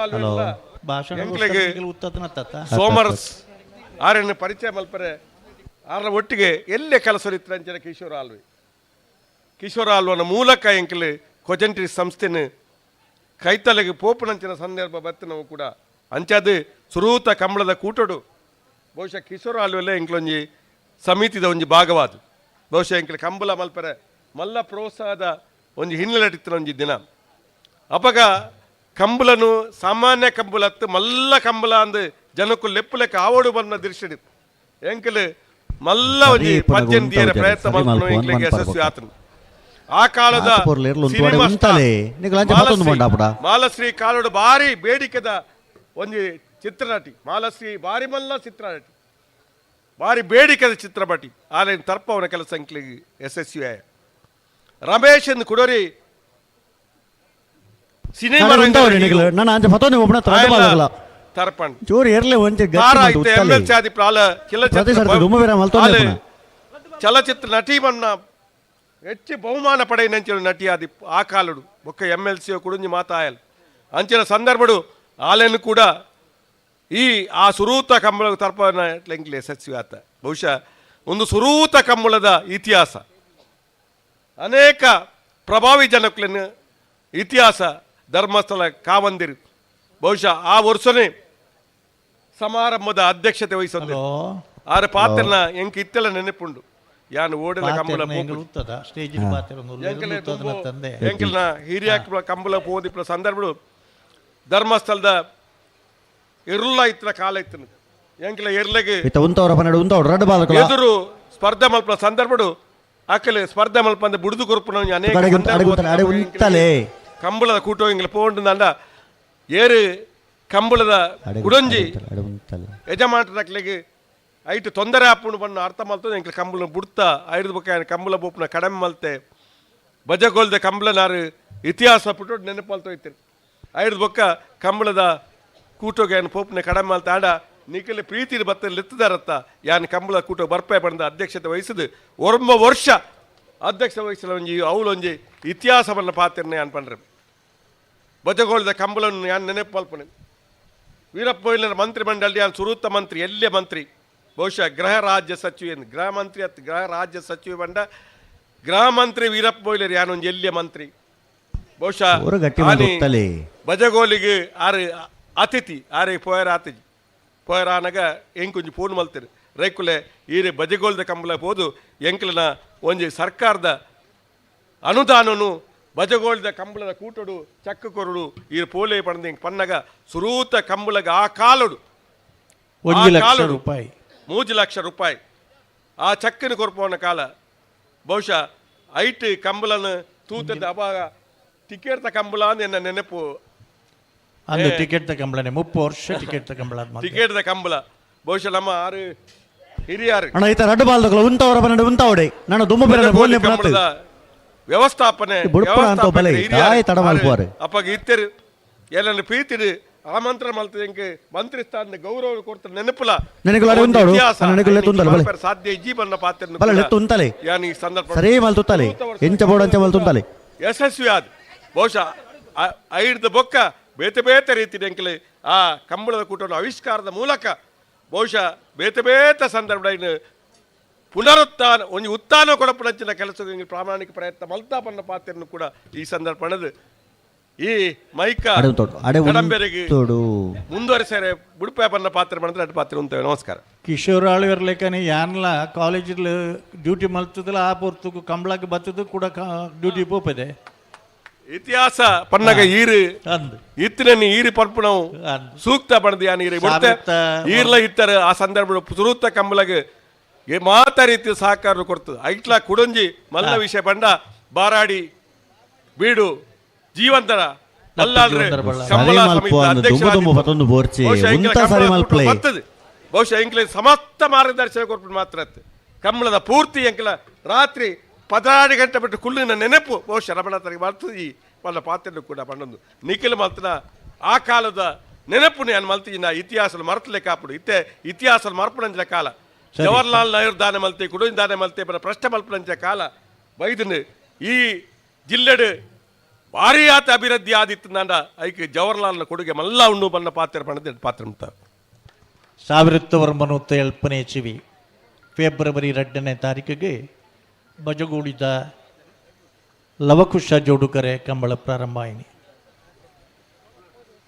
[SPEAKER 9] ಭಾಷಣ
[SPEAKER 7] ಎಂಕ್ಲೆಗ್ ಸೋಮರಸ್ ಆರೆನ್ ಪರಿಚಯ ಮಲ್ಪರೆ ಆರ್ನ ಒಟ್ಟಿಗೆ ಎಲ್ಲೇ ಕೆಲಸ ಕಿಶೋರ್ ಆಲ್ವೆ. ಕಿಶೋರ್ ಆಲ್ವನ ಮೂಲಕ ಎಂಕಲ್ ಕೊಜೆಂಟ್ರಿ ಸಂಸ್ಥೆನ ಕೈತಲೆಗೆ ಪೋಪುನಂಚಿನ ಸಂದರ್ಭ ಬತ್ತಿನವು ಕೂಡ ಅಂಚಾದ ಸುರೂತ ಕಂಬಳದ ಕೂಟಡು ಬಹುಶಃ ಕಿಶೋರ್ ಆಲ್ವೆಲ್ಲ ಎಂಕ್ಲೊಂಜಿ ಸಮಿತಿದ ಒಂಜಿ ಭಾಗವಾದ ಬಹುಶಃ ಎಂಕ್ಲೆ ಕಂಬಳ ಮಲ್ಪರೆ ಮಲ್ಲ ಪ್ರೋತ್ಸಾಹದ ಒಂಜಿ ಹಿನ್ನೆಲೆ ಒಂಜಿ ದಿನ. ಅಪಗ ಕಂಬಳನು ಸಾಮಾನ್ಯ ಕಂಬಳತ್ತು ಮಲ್ಲ ಕಂಬಳ ಅಂದು ಜನಕ್ಕೂ ಲೆಪ್ಪುಲೆಕ್ಕ ಆವೋಡು ಬಂದ ದೃಶ್ಯ ಎಂಕಲ್ ಮಲ್ಲ ಒಂಜಿ ಪಜ್ಜೆನ್ ದಿಯರೆ ಪ್ರಯತ್ನ ಮಲ್ಪುನು ಎಂಕ್ಲೆಗ್ ಯಶಸ್ವಿ ಆತನು. ಆ ಕಾಲದ ಮಾಲಶ್ರೀ ಕಾಲೋಡು ಭಾರಿ ಬೇಡಿಕೆದ ಒಂಜಿ ಚಿತ್ರನಟಿ ಮಾಲಶ್ರೀ, ಭಾರಿ ಮಲ್ಲ ಚಿತ್ರನಟಿ, ಭಾರಿ ಬೇಡಿಕೆದ ಚಿತ್ರಪಟಿ ಆಲೈನ್ ತರ್ಪವನ ಕೆಲಸ ಎಂಕ್ಲೆಗ್ ಯಶಸ್ವಿ ಆಯ. ರಮೇಶ್ ಎಂದು ಕುಡೋರಿ ಸಿನಿಮಾ ತರ್ಪಣ್ ಚಲಚಿತ್ರ ನಟಿ ಬಣ್ಣ ಹೆಚ್ಚು ಬಹುಮಾನ ಪಡೆಯಿನಂಚಿನ ನಟಿ ಆದಿ ಆ ಕಾಲಡು ಬೊಕ್ಕ M L C ಕುಡುಂಜಿ ಮಾತಾಯಲ್ ಅಂಚಿನ ಸಂದರ್ಭಡು ಆಲೆನು ಕೂಡ ಈ ಆ ಸುರೂತ ಕಂಬಳ ತರ್ಪಣ ಯಶಸ್ವಿ ಆತ. ಬಹುಶಃ ಒಂದು ಸುರೂತ ಕಂಬಳದ ಇತಿಹಾಸ ಅನೇಕ ಪ್ರಭಾವಿ ಜನಕ್ಕನ್ನು ಇತಿಹಾಸ ಧರ್ಮಸ್ಥಳ ಕಾವಂದಿರು ಬಹುಶಃ ಆ ವರ್ಷನೇ ಸಮಾರಂಭದ ಅಧ್ಯಕ್ಷತೆ ವಹಿಸೋದು ಆರ ಪಾತ್ರನ ಎಂಕ್ ಇತ್ತೆಲ್ಲ ನೆನಪುಂಡು. ಯಾನ್ ಓಡಲ ಕಂಬಳ ಎಂಕಲ್ನ ಹಿರಿಯ ಕಂಬಳ ಪೋದಿಪ್ಪುನ ಸಂದರ್ಭಡು ಧರ್ಮಸ್ಥಳದ ಎರುಲ್ಲ ಇತ್ತಿನ ಕಾಲ ಇತ್ತು ಎಂಕಲ ಎರ್ಲೆಗ್ ಎದುರು ಸ್ಪರ್ಧೆ ಮಲ್ಪುನ ಸಂದರ್ಭಡು ಅಕಲೆ ಸ್ಪರ್ಧೆ ಮಲ್ಪಂದ ಬುಡುದು ಕೊರ್ಪುನ ಅನೇಕ ಕಂಬಳದ ಕೂಟ ಇಂಗ್ಲ ಪೋಂಡು ಏರು ಕಂಬಳದ ಕುಡೊಂಜಿ ಯಜಮಾನಕ್ಲೆಗ್ ಐಟ್ ತೊಂದರೆ ಆಪುಂಡು ಬಣ್ಣ ಅರ್ಥ ಮಲ್ತದೆ ಎಂಕ್ಲೆ ಕಂಬಳ ಬುಡ್ತ ಐದು ಬೊಕ್ಕ ಕಂಬಳ ಬೋಪುನ ಕಡಮೆ ಮಲ್ತೆ ಬಜಗೋಲ್ದ ಕಂಬಳನಾರು ಇತಿಹಾಸ ಪುಟ್ಟು ನೆನಪು ಮಲ್ತ ಹೋಯ್ತಿರು. ಐದು ಬೊಕ್ಕ ಕಂಬಳದ ಕೂಟೋಗೆ ಏನು ಪೋಪುನ ಕಡಮೆ ಮಲ್ತ ಆಡ ನಿಖಲ ಪ್ರೀತಿ ಬತ್ತ ಲೆತ್ತದಾರತ್ತ ಯಾನ್ ಕಂಬಳ ಕೂಟ ಬರ್ಪೆ ಬಂದ ಅಧ್ಯಕ್ಷತೆ ವಹಿಸಿದು ಒರ್ಮ ವರ್ಷ ಅಧ್ಯಕ್ಷ ವಹಿಸಲ ಒಂಜಿ ಅವಳೊಂಜಿ ಇತಿಹಾಸವನ್ನು ಪಾತ್ರನೆ ಯಾನ್ ಪಂಡ್ರೆ ಬಜಗೋಳದ ಕಂಬಳನ್ನು ಯಾನ್ ನೆನಪು ಮಲ್ಪನೆ. ವೀರಪ್ಪ ಮೊಯ್ಲಿನ ಮಂತ್ರಿ ಮಂಡಳಿ ಯಾನ್ ಸುರೂತ ಮಂತ್ರಿ ಎಲ್ಲೇ ಮಂತ್ರಿ ಬಹುಶಃ ಗೃಹ ರಾಜ್ಯ ಸಚಿವ ಗೃಹ ಮಂತ್ರಿ ಅತ್ ಗೃಹ ರಾಜ್ಯ ಸಚಿವ ಬಂಡ ಗೃಹ ಮಂತ್ರಿ ವೀರಪ್ಪ ಮೊಯ್ಲರ್ ಯಾನೊಂಜಿ ಎಲ್ಲಿಯ ಮಂತ್ರಿ ಬಹುಶಃ ಬಜಗೋಲಿಗೆ ಆರು ಅತಿಥಿ ಆರೆ ಪೋಯರ ಆತಿಜಿ ಪೋಯರ ಆನಗ ಎಂಕೊಂಜಿ ಫೋನ್ ಮಲ್ತಿರು ರೈಕುಲೆ ಈರೆ ಬಜಗೋಲ್ದ ಕಂಬಳ ಪೋದು ಎಂಕ್ಲನ ಒಂಜಿ ಸರ್ಕಾರದ ಅನುದಾನನು ಬಜಗೋಲ್ದ ಕಂಬಳದ ಕೂಟಡು ಚಕ್ಕ ಕೊರಡು ಈರು ಪೋಲೆ ಪಂಡ ಎಂಕ್ ಪನ್ನಗ ಸುರೂತ ಕಂಬಳಗ ಆ ಕಾಲಡು
[SPEAKER 9] 1 ಲಕ್ಷ ರೂಪಾಯಿ
[SPEAKER 7] 3 ಲಕ್ಷ ರೂಪಾಯಿ ಆ ಚಕ್ಕನ ಕೊರ್ಪವನ ಕಾಲ ಬಹುಶಃ ಐಟ್ ಕಂಬಳನ ತೂತದ ಅವಾಗ ಟಿಕೆಟ್ ತ ಕಂಬಳ ಅಂದ್ ಎನ್ನ ನೆನಪು.
[SPEAKER 9] ಅಂದು ಟಿಕೆಟ್ ತ ಕಂಬಳನೆ 30 ವರ್ಷ ಟಿಕೆಟ್ ತ ಕಂಬಳ
[SPEAKER 7] ಟಿಕೆಟ್ ತ ಕಂಬಳ ಬಹುಶಃ ನಮ್ಮ ಆರು ಹಿರಿಯರು
[SPEAKER 1] ಅಣ್ಣ ಈತ ರಡ್ಡು ಬಾಲ್ದಕುಲು ಉಂತವರ ಬನ್ನಡ ಉಂತಾವಡೆ ನಾನು ದುಮ್ಮು ಬೆರಡ ಬೋಲ್ನೆ
[SPEAKER 7] ಕಂಬಳದ ವ್ಯವಸ್ಥಾಪನೆ ಅಪ್ಪಗ ಇತ್ತೆರು ಎಲ್ಲನ್ನು ಪ್ರೀತಿಡು ಆಮಂತ್ರಣ ಮಲ್ತದೆ ಎಂಕ್ ಮಂತ್ರಿ ಸ್ಥಾನದ ಗೌರವ ಕೊಡ್ತಾರೆ ನೆನಪುಲ ಸಾಧ್ಯ ಜೀವನ ಪಾತ್ರ ಯಾನ್ ಈ ಸಂದರ್ಭ
[SPEAKER 1] ಸರಿ ಮಲ್ತುತ್ತಲೆ ಎಂಚ ಬೋಡ ಅಂಚ ಮಲ್ತುಂತಲೆ
[SPEAKER 7] ಯಶಸ್ವಿ ಆದ ಬಹುಶಃ ಐಡ್ದ ಬೊಕ್ಕ ಬೇತೆ ಬೇತೆ ರೀತಿ ಎಂಕಲೆ ಆ ಕಂಬಳದ ಕೂಟವನ್ನು ಆವಿಷ್ಕಾರದ ಮೂಲಕ ಬಹುಶಃ ಬೇತೆ ಬೇತೆ ಸಂದರ್ಭ ಪುನರುತ್ಥಾನ ಒಂಜಿ ಉತ್ಥಾನ ಕೊಡಪುನಂಚಿನ ಕೆಲಸ ಪ್ರಾಮಾಣಿಕ ಪ್ರಯತ್ನ ಮಲ್ತಾಪನ್ನ ಪಾತ್ರನ್ನು ಕೂಡ ಈ ಸಂದರ್ಭದ ಈ ಮೈಕ ಕಡಂಬೆರೆಗೆ ಮುಂದುವರಿಸರೆ ಬುಡುಪೆ ಬನ್ನ ಪಾತ್ರ ಮಾಡಿದ್ರೆ ಅಡ್ಡ ಪಾತ್ರ ಉಂಟು. ನಮಸ್ಕಾರ.
[SPEAKER 9] ಕಿಶೋರ್ ಆಳ್ವೆರ್ ಲೆಕ್ಕನೆ ಯಾನ್ಲ ಕಾಲೇಜ್ ಡ್ಯೂಟಿ ಮಲ್ತದಲ್ಲ ಆ ಪೊರ್ತುಗು ಕಂಬಳಕ್ಕೆ ಬತ್ತದು ಕೂಡ ಡ್ಯೂಟಿ ಪೋಪದೆ.
[SPEAKER 7] ಇತಿಹಾಸ ಪನ್ನಗ ಈರು ಇತ್ತಿನ ಈರು ಪರ್ಪುಣವು ಸೂಕ್ತ ಬಣದ ಯಾನ್ ಈರು ಬಿಡ್ತೆ ಈರ್ಲ ಇತ್ತರ ಆ ಸಂದರ್ಭ ಸುರೂತ ಕಂಬಳಗೆ ಮಾತ ರೀತಿ ಸಹಕಾರ ಕೊಡ್ತದೆ. ಐಟ್ಲ ಕುಡೊಂಜಿ ಮಲ್ಲ ವಿಷಯ ಬಂಡ ಬಾರಾಡಿ ಬೀಡು ಜೀವಂತರ ಬಹುಶಃ ಎಂಕ್ಲೆ ಸಮಸ್ತ ಮಾರ್ಗದರ್ಶನ ಕೊರ್ಪು ಮಾತ್ರ ಕಂಬಳದ ಪೂರ್ತಿ ಎಂಕ್ಲ ರಾತ್ರಿ 16 ಗಂಟೆ ಬಿಟ್ಟು ಕುಳ್ಳಿನ ನೆನಪು ಬಹುಶಃ ರಮಣಾಥರಿಗೆ ಬರ್ತದೆ. ಈ ಪಲ್ಲ ಪಾತ್ರ ಕೂಡ ಪಂಡೊಂದು ನಿಖಿಲ್ ಮಲ್ತನ ಆ ಕಾಲದ ನೆನಪು ನಾನು ಮಲ್ತಿನ ಇತಿಹಾಸ ಮರೆತಲೆ ಕಾಪುಡು ಇತ್ತೆ ಇತಿಹಾಸ ಮರಪುಣಂಚಿನ ಕಾಲ ಜವಾಹರ್ಲಾಲ್ ನೆಹರು ದಾನೆ ಮಲ್ತೆ ಕುಡುಂಜಿ ದಾನೆ ಮಲ್ತೆ ಪರ ಪ್ರಶ್ನೆ ಮಲ್ಪುಣಂಚಿನ ಕಾಲ ಬೈದನು ಈ ಜಿಲ್ಲೆಡು ಭಾರಿ ಆತ ಅಭಿವೃದ್ಧಿ ಆದಿತ್ತು ನಂಡ ಐಕ್ ಜವಾಹರ್ಲಾಲ್ನ ಕೊಡುಗೆ ಮಲ್ಲ ಉಂಡು ಬಣ್ಣ ಪಾತ್ರ ಪಣದ ಪಾತ್ರ
[SPEAKER 9] ಸಾವಿರತ್ತವರ್ಮನು ಎಲ್ಪನೇ ಚಿವಿ ಫೆಬ್ರವರಿ 2ನೇ ತಾರೀಕಿಗೆ ಬಜಗೋಳಿದ ಲವಕುಶ ಜೋಡುಕರೆ ಕಂಬಳ ಪ್ರಾರಂಭ ಆಯಿನಿ.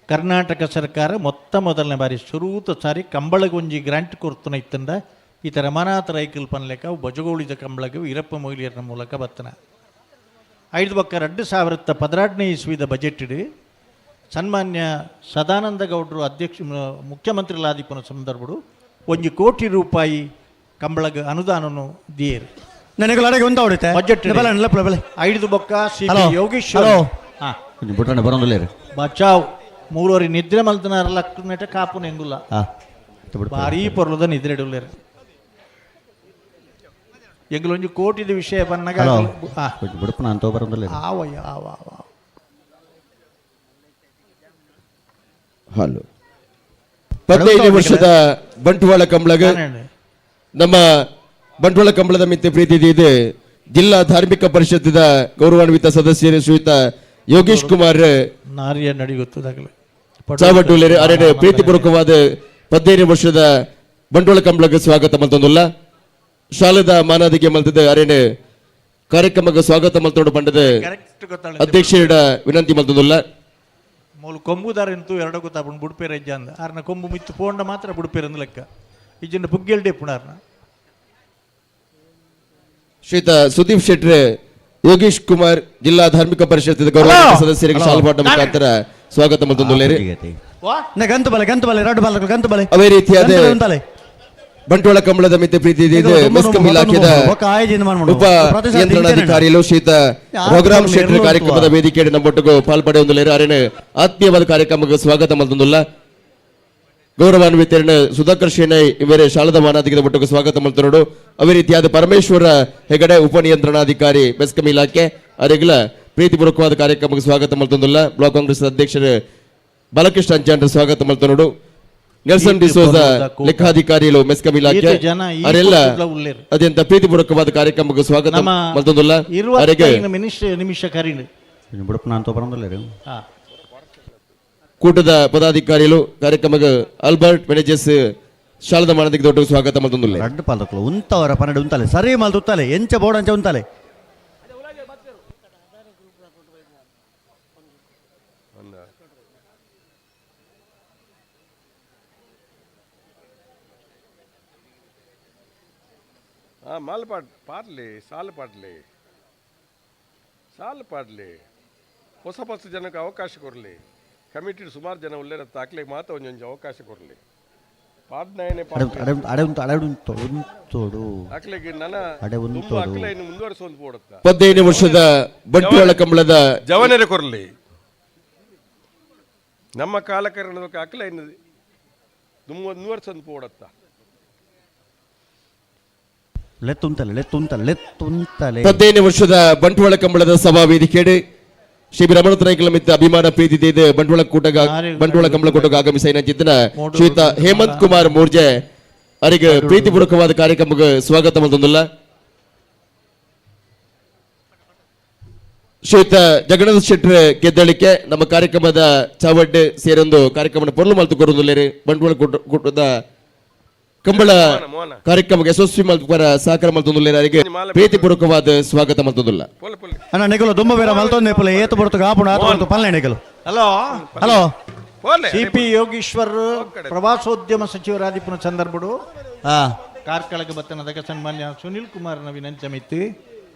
[SPEAKER 9] ಕರ್ನಾಟಕ ಸರ್ಕಾರ ಮೊತ್ತ ಮೊದಲನೇ ಬಾರಿ ಶುರೂತ ಸಾರಿ ಕಂಬಳಗೊಂಜಿ ಗ್ರಾಂಟ್ ಕೊರ್ತನ ಇತ್ತಂಡ ಈ ಥರ ಮನಾಥ ರೈಕಲ್ ಪನ್ಲೆಕ ಬಜಗೋಳಿದ ಕಂಬಳಗೆ ವೀರಪ್ಪ ಮೊಯ್ಲಿಯರ ಮೂಲಕ ಬತ್ತನ. 5 ಬೊಕ್ಕ 2012ನೇ ಇಸ್ವಿದ ಬಜೆಟ್ ಸನ್ಮಾನ್ಯ ಸದಾನಂದ ಗೌಡರು ಅಧ್ಯಕ್ಷ ಮುಖ್ಯಮಂತ್ರಿಲಾದಿಪ್ಪನ ಸಂದರ್ಭಡು 1 ಕೋಟಿ ರೂಪಾಯಿ ಕಂಬಳಗ ಅನುದಾನನು ದಿಯೇರು.
[SPEAKER 1] ನನಗೆ ಅಡೆಗೆ ಒಂದು ಹೊಡಿತೆ
[SPEAKER 9] ಬಜೆಟ್
[SPEAKER 1] ಬಲೆ
[SPEAKER 9] 5 ಬೊಕ್ಕ ಸಿ
[SPEAKER 1] ಹಲೋ.
[SPEAKER 9] ಯೋಗೇಶ್ವರ್
[SPEAKER 1] ಹಲೋ.
[SPEAKER 9] ಹಾಂ
[SPEAKER 1] ಬುಟ್ಟಣ್ಣ ಬರೋದಿಲ್ಲ.
[SPEAKER 9] ಬಚಾವ್ ಮೂರುವರೆ ನಿದ್ರೆ ಮಲ್ತನಾರ ಲಕ್ಕ ನೆಟ ಕಾಪು ನೆಂಗುಲ್ಲ.
[SPEAKER 1] ಹಾಂ.
[SPEAKER 9] ಭಾರೀ ಪೊರ್ಲದ ನಿದ್ರೆ ಇಡುಲ್ಲೇರು. ಎಂಗುಲೊಂಜಿ ಕೋಟಿದ ವಿಷಯ ಬನ್ನಾಗ
[SPEAKER 1] ಹಲೋ.
[SPEAKER 9] ಹಾಂ.
[SPEAKER 1] ಬಿಡಪ್ಪನ ಅಂತ ಬರೋದಿಲ್ಲ.
[SPEAKER 9] ಆವಯ್ಯ ಆವ ಆವ.
[SPEAKER 6] ಹಲೋ, 15 ವರ್ಷದ ಬಂಟ್ವಾಳ ಕಂಬಳಗ ನಮ್ಮ ಬಂಟ್ವಾಳ ಕಂಬಳದ ಮಿತ್ತೆ ಪ್ರೀತಿ ಇದೆ. ಜಿಲ್ಲಾ ಧಾರ್ಮಿಕ ಪರಿಷತ್ತಿನ ಗೌರವಾನ್ವಿತ ಸದಸ್ಯರು ಶ್ರೀಯುತ ಯೋಗೇಶ್ ಕುಮಾರ್
[SPEAKER 9] ನಾರಿಯ ನಡಿಗೊತ್ತದಾಗಲೇ
[SPEAKER 6] ಚಾವಟೂಲೇರು ಅರೆ ಪ್ರೀತಿಪೂರ್ವಕವಾದ 15 ವರ್ಷದ ಬಂಟ್ವಾಳ ಕಂಬಳಕ್ಕೆ ಸ್ವಾಗತ ಮಲ್ತೊಂದುಲ್ಲ. ಶಾಲೆದ ಮಾನಾದಿಗೆ ಮಲ್ತದ ಅರೇನೆ ಕಾರ್ಯಕ್ರಮಕ್ಕೆ ಸ್ವಾಗತ ಮಲ್ತೋಡು ಪಂಡದ
[SPEAKER 9] ಕರೆಕ್ಟ್ ಗೊತ್ತಾಳ
[SPEAKER 6] ಅಧ್ಯಕ್ಷರ ವಿನಂತಿ ಮಲ್ತೊಂದುಲ್ಲ.
[SPEAKER 9] ಮೂಲು ಕೊಂಬುದಾರ ಎಂತೂ ಎರಡು ಗೊತ್ತಾಪುಂಡು ಬುಡ್ಪೇರ ಇಜ್ಜ ಅಂದ ಆರ್ನ ಕೊಂಬು ಮಿತ್ತು ಪೋಂಡ ಮಾತ್ರ ಬುಡ್ಪೇರ ಅಂದ್ ಲೆಕ್ಕ ಇಜ್ಜಿಂದ ಪುಗ್ಗೆಲ್ಡೆ ಪುಣಾರ್ನ.
[SPEAKER 6] ಶ್ರೀಯುತ ಸುದೀಪ್ ಶೆಟ್ರೆ ಯೋಗೇಶ್ ಕುಮಾರ್ ಜಿಲ್ಲಾ ಧಾರ್ಮಿಕ ಪರಿಷತ್ ಗೌರವ ಸದಸ್ಯರಿಗೆ ಶಾಲ್ಪಾಟ ಮುಖಾಂತರ ಸ್ವಾಗತ ಮಲ್ತೊಂದುಲ್ಲೇರು.
[SPEAKER 1] ಗಂತು ಬಲೆ ಗಂತು ಬಲೆ ಎರಡು ಬಲೆ ಗಂತು ಬಲೆ
[SPEAKER 6] ಅದೇ ರೀತಿಯಾದ
[SPEAKER 1] ಉಂತಲೆ
[SPEAKER 6] ಬಂಟ್ವಾಳ ಕಂಬಳದ ಮಿತ್ತೆ ಪ್ರೀತಿ ಇದೆ. ಮೆಸ್ಕಾಂ ಇಲಾಖೆದ ಉಪ ನಿಯಂತ್ರಣಾಧಿಕಾರಿಗಳು ಶ್ರೀಯುತ ರಘುರಾಮ್ ಶೆಟ್ಟರ್ ಕಾರ್ಯಕ್ರಮದ ವೇದಿಕೆಯಲ್ಲಿ ನಮ್ಮೊಟ್ಟಿಗೂ ಪಾಲ್ಪಡೆಯೊಂದುಲ್ಲೇರು. ಅರೇನೆ ಆತ್ಮೀಯವಾದ ಕಾರ್ಯಕ್ರಮಕ್ಕೆ ಸ್ವಾಗತ ಮಲ್ತೊಂದುಲ್ಲ. ಗೌರವಾನ್ವಿತರಣ ಸುಧಾಕರ್ ಶೆಣೈ ಇವರೇ ಶಾಲದ ಮಾನಾಧಿಕದ ಒಟ್ಟಿಗೆ ಸ್ವಾಗತ ಮಲ್ತನೋಡು. ಅದೇ ರೀತಿಯಾದ ಪರಮೇಶ್ವರ ಹೆಗಡೆ ಉಪ ನಿಯಂತ್ರಣಾಧಿಕಾರಿ ಮೆಸ್ಕಾಂ ಇಲಾಖೆ ಅರೆಗ್ಲ ಪ್ರೀತಿಪೂರ್ವಕವಾದ ಕಾರ್ಯಕ್ರಮಕ್ಕೆ ಸ್ವಾಗತ ಮಲ್ತೊಂದುಲ್ಲ. ಬ್ಲಾಕ್ ಕಾಂಗ್ರೆಸ್ ಅಧ್ಯಕ್ಷರು ಬಾಲಕೃಷ್ಣ ಅಂಚಾಂಡ್ರ ಸ್ವಾಗತ ಮಲ್ತನೋಡು. ನೆಲ್ಸನ್ ಡಿಸೋಜ ಲೆಕ್ಕಾಧಿಕಾರಿಗಳು ಮೆಸ್ಕಾಂ ಇಲಾಖೆ
[SPEAKER 9] ಜನ ಈ
[SPEAKER 6] ಅವರೆಲ್ಲ
[SPEAKER 9] ಕೂಟದ ಉಲ್ಲೇರು.
[SPEAKER 6] ಅತ್ಯಂತ ಪ್ರೀತಿಪೂರ್ವಕವಾದ ಕಾರ್ಯಕ್ರಮಕ್ಕೆ ಸ್ವಾಗತ
[SPEAKER 9] ನಮ್ಮ
[SPEAKER 6] ಮಲ್ತೊಂದುಲ್ಲ. ಅರೆಗೆ
[SPEAKER 9] 25 ನಿಮಿಷ ನಿಮಿಷ ಕರೀನು.
[SPEAKER 1] ಬುಡಪ್ಪನ ಅಂತ ಬರೋದಿಲ್ಲ.
[SPEAKER 9] ಹಾ.
[SPEAKER 6] ಕೂಟದ ಪದಾಧಿಕಾರಿಗಳು ಕಾರ್ಯಕ್ರಮಕ್ಕೆ ಆಲ್ಬರ್ಟ್ ಮೆನೇಜಸ್ ಶಾಲದ ಮಾನದಿಗೆ ದೊಡ್ಡ ಸ್ವಾಗತ ಮಲ್ತೊಂದುಲ್ಲ.
[SPEAKER 1] ರಡ್ಡು ಪಾಲ್ದಕ್ಲು ಉಂತವರ 12 ಉಂತಾಲೆ ಸರಿ ಮಲ್ದು ಉತ್ತಾಲೆ ಎಂಚ ಬೋರ್ಡ್ ಅಂಚ ಉಂತಾಲೆ.
[SPEAKER 7] ಹಾಂ ಮಾಲ್ ಪಾಡ್ ಪಾಡ್ಲಿ ಸಾಲು ಪಾಡ್ಲಿ ಸಾಲು ಪಾಡ್ಲಿ ಹೊಸ ಹೊಸ ಜನಕ್ಕೆ ಅವಕಾಶ ಕೊರಲಿ. ಕಮಿಟಿ ಸುಮಾರು ಜನ ಉಳ್ಳೇರ ತಾಕ್ಲಿಗೆ ಮಾತ್ರ ಒಂದೊಂದು ಅವಕಾಶ ಕೊರಲಿ. ಪಾಡ್ನಾಯನೆ
[SPEAKER 1] ಅಡೆ ಅಡೆ ಉಂತು ಅಡೆ ಉಂತು ಉಂತೋಡು
[SPEAKER 7] ಅಕ್ಲಿಗೆ ನನ್ನ
[SPEAKER 1] ಅಡೆ
[SPEAKER 7] ತುಂಬ
[SPEAKER 1] ಉಂತೋಡು.
[SPEAKER 7] ಅಕ್ಲೆ ಇನ್ನು ಮುಂದುವರಿಸೊಂದು ಪೋಡುತ್ತ.
[SPEAKER 6] 15 ವರ್ಷದ ಬಂಟ್ವಾಳ ಕಂಬಳದ
[SPEAKER 7] ಜವನರೆ ಕೊರಲಿ. ನಮ್ಮ ಕಾಲಕರಣದಕ್ಕೆ ಅಕ್ಲೆ ಇನ್ನು ಮುಂದುವರಿಸೊಂದು ಪೋಡತ್ತ.
[SPEAKER 1] ಲೆತ್ತುಂತಲೆ ಲೆತ್ತುಂತಲೆ ಲೆತ್ತುಂತಲೆ.
[SPEAKER 6] 15 ವರ್ಷದ ಬಂಟ್ವಾಳ ಕಂಬಳದ ಸಭಾ ವೇದಿಕೆಡೆ ಶ್ರೀ ರಮಣತ ನಾಯ್ಕಲ ಮಿತ್ತ ಅಭಿಮಾನ ಪ್ರೀತಿ ಇದೆ. ಬಂಟ್ವಾಳ ಕೂಟಗ ಬಂಟ್ವಾಳ ಕಂಬಳ ಕೂಟಗ ಆಗಮಿಸಿ ಚಿಂತನ ಶ್ರೀಯುತ ಹೇಮಂತ್ ಕುಮಾರ್ ಮೂರ್ಜೆ ಅವರಿಗೆ ಪ್ರೀತಿಪೂರ್ವಕವಾದ ಕಾರ್ಯಕ್ರಮಕ್ಕೆ ಸ್ವಾಗತ ಮಲ್ತೊಂದುಲ್ಲ. ಶ್ರೀಯುತ ಜಗನ್ನಾಥ ಶೆಟ್ಟರ್ ಗೆದ್ದಳಿಕೆ ನಮ್ಮ ಕಾರ್ಯಕ್ರಮದ ಚಾವಡ್ಡೆ ಸೇರೊಂದು ಕಾರ್ಯಕ್ರಮದ ಪೊರ್ಲು ಮಲ್ತು ಕೊರೊಂದುಲ್ಲೇರು. ಬಂಟ್ವಾಳ ಕೂಟದ ಕಂಬಳ ಕಾರ್ಯಕ್ರಮಕ್ಕೆ ಯಶಸ್ವಿ ಮಲ್ಪರ ಸಹಕಾರ ಮಲ್ತೊಂದುಲ್ಲೇರು. ಅವರಿಗೆ ಪ್ರೀತಿಪೂರ್ವಕವಾದ ಸ್ವಾಗತ ಮಲ್ತೊಂದುಲ್ಲ.
[SPEAKER 7] ಪೋಲೆ ಪೋಲೆ.
[SPEAKER 1] ಅಣ್ಣ ನೆಗಲು ದುಂಬ ಬೇರ ಮಲ್ತೊಂದೆ ಪುಲೆ ಏತು ಬರುತ್ತು ಕಾಪುಣ ಆತು ಬರುತ್ತು ಪಲ್ಲೆ ನೆಗಲು.
[SPEAKER 9] Hello
[SPEAKER 1] hello.
[SPEAKER 7] ಪೋಲೆ.
[SPEAKER 9] C P Yogeshwar ಪ್ರವಾಸೋದ್ಯಮ ಸಚಿವರಾದಿಪ್ಪನ ಸಂದರ್ಭಡು
[SPEAKER 1] ಹಾ.
[SPEAKER 9] ಕಾರ್ಕಳಕ್ಕೆ ಬತ್ತನದಾಗ ಸನ್ಮಾನ್ಯ ಸುನಿಲ್ ಕುಮಾರ್ನ ವಿನಂತಿ ಮಿತ್ತು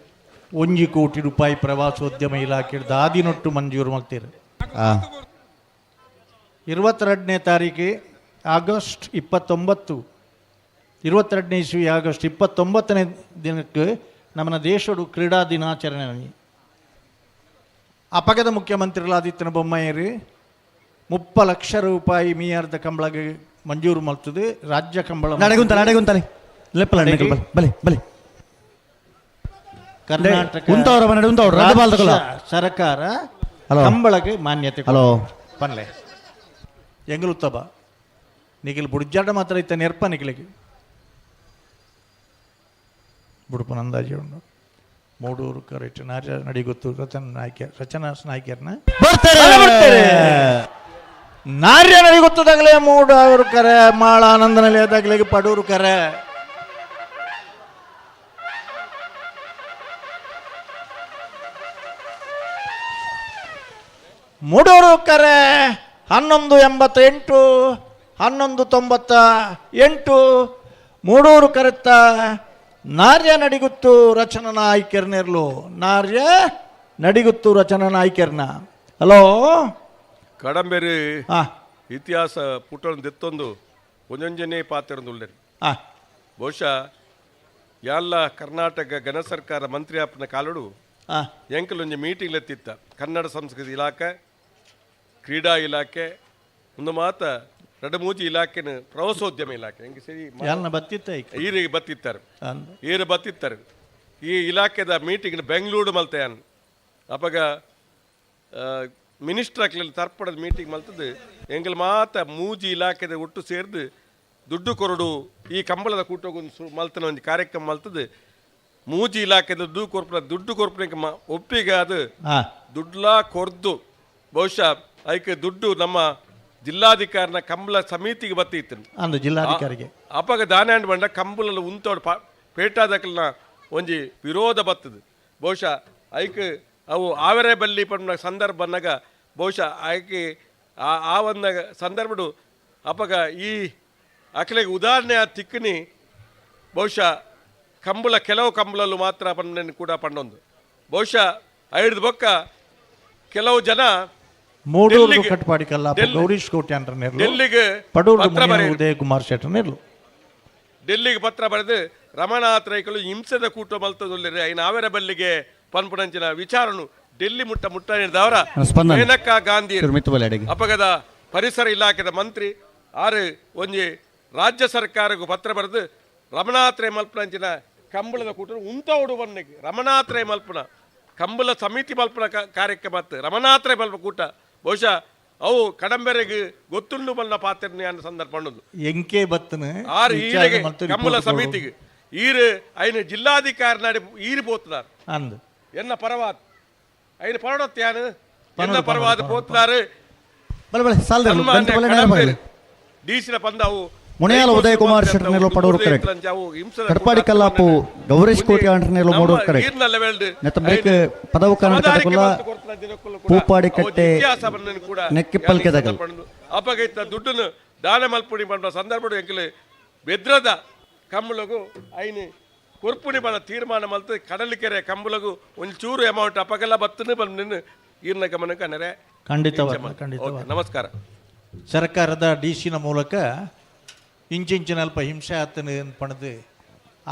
[SPEAKER 9] 1 ಕೋಟಿ ರೂಪಾಯಿ ಪ್ರವಾಸೋದ್ಯಮ ಇಲಾಖೆ ದಾದಿನೊಟ್ಟು ಮಂಜೂರು ಮಾಡ್ತೀರಿ.
[SPEAKER 1] ಹಾ.
[SPEAKER 9] 22ನೇ ತಾರೀಕು ಆಗಸ್ಟ್ 29 22ನೇ ಇಸ್ವಿ ಆಗಸ್ಟ್ 29ನೇ ದಿನಕ್ಕೆ ನಮ್ಮನ ದೇಶಡು ಕ್ರೀಡಾ ದಿನಾಚರಣೆ. ಅಪಗದ ಮುಖ್ಯಮಂತ್ರಿಗಳಾದಿತ್ಯನ ಬೊಮ್ಮಾಯರು 30 ಲಕ್ಷ ರೂಪಾಯಿ ಮೀಯಾರ್ದ ಕಂಬಳಗೆ ಮಂಜೂರು ಮಲ್ತದೆ ರಾಜ್ಯ ಕಂಬಳ.
[SPEAKER 1] ನಡೆಗುಂತಲೆ ನಡೆಗುಂತಲೆ ಲೆಪ್ಪಲ ನೆಗಲು ಬಲೆ ಬಲೆ ಬಲೆ.
[SPEAKER 9] ಕರ್ನಾಟಕ
[SPEAKER 1] ಉಂತವರ ಮನೆ ಉಂತವರು ರಡ್ಡು ಬಾಲ್ದಕುಲ.
[SPEAKER 9] ರಾಜ್ಯ ಸರ್ಕಾರ
[SPEAKER 1] ಹಲೋ.
[SPEAKER 9] ಕಂಬಳಗೆ ಮಾನ್ಯತೆ.
[SPEAKER 1] ಹಲೋ.
[SPEAKER 9] ಪನ್ಲೆ ಎಂಗಲುತ್ತಬ ನಿಗಿಲ್ ಬುಡ್ಜಾಡ ಮಾತ್ರ ಇತ್ತ ನೆರ್ಪ ನಿಗಿಲಿಗೆ ಬುಡುಪನ ಅಂದಾಜಿ ಉಂಡು ಮೂಡೂರು ಕರೆಕ್ಟ್ ನಾರ್ಯ ನಡಿ ಗೊತ್ತು ರಚನಾ ನಾಯ್ಕ ರಚನಾ ನಾಯ್ಕರ್ನ
[SPEAKER 1] ಬರ್ತಾರೆ.
[SPEAKER 9] ನಾರ್ಯ ನಡಿ ಗೊತ್ತದಾಗಲೇ ಮೂಡೂರು ಕರೆ ಮಾಳ ಆನಂದನಲ್ಲಿ ಅದಾಗಲೇ ಪಡೂರು ಕರೆ. Mudur ಕರೆ 11.88, 11.98. ಮೂಡೂರು ಕರೆತ್ತ ನಾರ್ಯ ನಡಿಗುತ್ತು ರಚನಾ ನಾಯ್ಕೆರ್ನೆರ್ಲು, ನಾರ್ಯ ನಡಿಗುತ್ತು ರಚನಾ ನಾಯ್ಕೆರ್ನ. ಹಲೋ
[SPEAKER 7] ಕಡಂಬೇರಿ ಇತಿಹಾಸ ಪುಟವನ್ನು ದೆತ್ತೊಂದು ಒಂಜೊಂಜನೇ ಪಾತ್ರ. ಬಹುಶಃ ಎಲ್ಲ ಕರ್ನಾಟಕ ಘನ ಸರ್ಕಾರ ಮಂತ್ರಿ ಆಪನ ಕಾಲಡು ಎಂಕಲೊಂಜಿ ಮೀಟಿಂಗ್ ಲೆತ್ತಿತ್ತ ಕನ್ನಡ ಸಂಸ್ಕೃತಿ ಇಲಾಖೆ, ಕ್ರೀಡಾ ಇಲಾಖೆ, ಒಂದು ಮಾತ ರಡು ಮೂಜಿ ಇಲಾಖೆನ ಪ್ರವಾಸೋದ್ಯಮ ಇಲಾಖೆ ಹೆಂಗೆ ಸರಿ ಈರಿಗೆ ಬತ್ತಿತ್ತಾರೆ, ಈರು ಬತ್ತಿತ್ತಾರೆ. ಈ ಇಲಾಖೆದ ಮೀಟಿಂಗ್ ಬೆಂಗಳೂರು ಮಲ್ತೆಯಾನ್ ಅಪಗ ಮಿನಿಸ್ಟರ್ ಅಕ್ಲೆಲ್ಲ ತರ್ಪಡದ ಮೀಟಿಂಗ್ ಮಲ್ತದ್ದು. ಎಂಕಲ್ ಮಾತ ಮೂಜಿ ಇಲಾಖೆದ ಒಟ್ಟು ಸೇರ್ದು ದುಡ್ಡು ಕೊರಡು ಈ ಕಂಬಳದ ಕೂಟಗೊಂದು ಮಲ್ತನ ಒಂದು ಕಾರ್ಯಕ್ರಮ ಮಲ್ತದ್ದು. ಮೂಜಿ ಇಲಾಖೆದ ದುಡ್ಡು ಕೊರ್ಪುನ ದುಡ್ಡು ಕೊರ್ಪುನ ಒಪ್ಪಿಗೆ ಅದು ದುಡ್ಲಾ ಕೊರ್ದು ಬಹುಶಃ ಐಕೆ ದುಡ್ಡು ನಮ್ಮ ಜಿಲ್ಲಾಧಿಕಾರಿನ ಕಂಬಳ ಸಮಿತಿಗೆ ಬತ್ತಿತ್ತು
[SPEAKER 9] ಅಂದು ಜಿಲ್ಲಾಧಿಕಾರಿಗೆ.
[SPEAKER 7] ಅಪಗ ದಾನ್ಯಾಂಡ್ ಬಂಡ ಕಂಬಳಲ್ಲಿ ಉಂತೋಡು ಪೇಟಾದಕ್ಲನ ಒಂಜಿ ವಿರೋಧ ಬತ್ತದು. ಬಹುಶಃ ಐಕ್ ಅವು ಆವರೆ ಬಲ್ಲಿ ಪಂಡ ಸಂದರ್ಭ ಬಂದಾಗ ಬಹುಶಃ ಐಕೆ ಆ ಒಂದು ಸಂದರ್ಭಡು ಅಪಗ ಈ ಅಕ್ಲೆಗೆ ಉದಾಹರಣೆ ತಿಕ್ಕನಿ ಬಹುಶಃ ಕಂಬಳ ಕೆಲವು ಕಂಬಳಲ್ಲೂ ಮಾತ್ರ ಪಂಡ ಕೂಡ ಪಂಡೊಂದು. ಬಹುಶಃ ಐದು ಬೊಕ್ಕ ಕೆಲವು ಜನ
[SPEAKER 9] ಮೂಡೂರು ಕಟ್ಪಾಡಿ ಕಲ್ಲಾಪ ಗೌರೀಶ್ ಕೋಟ್ಯಾನ್ರನೆರ್ಲು,
[SPEAKER 7] ಡೆಲ್ಲಿಗೆ
[SPEAKER 9] ಪಡೂರು
[SPEAKER 7] ಪತ್ರ ಬರೆಯರು.
[SPEAKER 9] ಉದಯ ಕುಮಾರ್ ಶೆಟ್ಟರ್ನೆರ್ಲು.
[SPEAKER 7] ಡೆಲ್ಲಿಗೆ ಪತ್ರ ಬರೆದು ರಮಣಾಥ ರೈಕಳು ಹಿಂಸೆದ ಕೂಟ ಮಲ್ತದೊಲ್ಲಿರಿ ಐನ ಆವೆರ ಬಲ್ಲಿಗೆ ಪನ್ಪುಣಂಚಿನ ವಿಚಾರನು ಡೆಲ್ಲಿ ಮುಟ್ಟ ಮುಟ್ಟ ನೀಡಿದವರ
[SPEAKER 1] ಸ್ಪಂದನ.
[SPEAKER 7] ಮೇನಕಾ ಗಾಂಧಿ
[SPEAKER 1] ಮಿತ್ತು
[SPEAKER 7] ಅಪಗದ ಪರಿಸರ ಇಲಾಖೆದ ಮಂತ್ರಿ ಆರು ಒಂಜಿ ರಾಜ್ಯ ಸರ್ಕಾರಕ್ಕೂ ಪತ್ರ ಬರೆದು ರಮಣಾತ್ರೆ ಮಲ್ಪನಂಚಿನ ಕಂಬಳದ ಕೂಟ ಉಂತವಡು ಬನ್ನಿಗೆ ರಮಣಾತ್ರೆ ಮಲ್ಪನ ಕಂಬಳ ಸಮಿತಿ ಮಲ್ಪನ ಕಾರ್ಯಕ್ರಮ ರಮಣಾತ್ರೆ ಮಲ್ಪ ಕೂಟ ಬಹುಶಃ ಅವು ಕಡಂಬೆರೆಗೆ ಗೊತ್ತುಂಡು ಬಲ್ಲ ಪಾತ್ರ ಸಂದರ್ಭ ಅನ್ನೋದು.
[SPEAKER 9] ಎಂಕೆ ಬತ್ತನ
[SPEAKER 7] ಆರು
[SPEAKER 9] ವಿಚಾರಣೆ
[SPEAKER 7] ಈರೆಗೆ
[SPEAKER 9] ಮಲ್ತು
[SPEAKER 7] ಕಂಬಳ
[SPEAKER 9] ರಿಪೋರ್ಟ್
[SPEAKER 7] ಸಮಿತಿಗೆ ಈರು ಐನ ಜಿಲ್ಲಾಧಿಕಾರಿ ನಾಡಿ ಈರು ಪೋತ್ನಾರ್
[SPEAKER 9] ಅಂದು
[SPEAKER 7] ಎನ್ನ ಪರವಾದ ಐನ ಪರಡತ್ಯಾನು ಎನ್ನ ಪರವಾದ ಪೋತ್ನಾರು
[SPEAKER 1] ಬಲೆ ಬಲೆ ಸಾಲದ
[SPEAKER 7] ಸನ್ಮಾನ್ಯ
[SPEAKER 1] ಗಂಟೆ ಬಲೆ ನೇರ
[SPEAKER 7] ಕಡಂಬೇರು
[SPEAKER 1] ಬರಲಿ.
[SPEAKER 7] ಡಿಸಿನ ಪಂದಾವು
[SPEAKER 1] ಮುನಿಯಾಲ ಉದಯ ಕುಮಾರ್ ಶೆಟ್ಟರ್ನೆಲ್ಲ ಪಡೂರು ಕರೆಕ್ಟ್. ಕಟ್ಪಾಡಿ ಕಲ್ಲಾಪು ಗೌರೀಶ್ ಕೋಟಿ ಆಂಟ್ರನೆಲ್ಲ ಮೂಡೂರು ಕರೆಕ್ಟ್. ನೆತ್ತ ಬ್ರೇಕ್ ಪದವು ಕರ್ನಾಟಕದ ಪೂಪಾಡಿ ಕಟ್ಟೆ ನೆಕ್ಕಿಪ್ಪಲ್ಕೆ ದಗಲ್.
[SPEAKER 7] ಅಪಗ ಇತ್ತ ದುಡ್ಡನ್ನು ದಾನ ಮಲ್ಪುಣಿ ಪಂಡ ಸಂದರ್ಭಡು ಎಂಕಲೆ ಬೆದ್ರದ ಕಂಬಳಗು ಐನು ಕೊರ್ಪುಣಿ ಬಣ್ಣ ತೀರ್ಮಾನ ಮಲ್ತು ಕಡಲಿಕೆರೆ ಕಂಬಳಗು ಒಂದು ಚೂರು ಅಮೌಂಟ್ ಅಪಗೆಲ್ಲ ಬತ್ತನು ಬಂದು ಈರ್ನ ಗಮನಕ್ಕೆ ಅನ್ನರೆ.
[SPEAKER 9] ಖಂಡಿತವಾದ, ಖಂಡಿತವಾದ.
[SPEAKER 7] ನಮಸ್ಕಾರ.
[SPEAKER 9] ಸರ್ಕಾರದ ಡಿ ಸಿನ ಮೂಲಕ ಇಂಚಿಂಚಿನ ಅಲ್ಪ ಹಿಂಸೆ ಆತನ ಪಣದು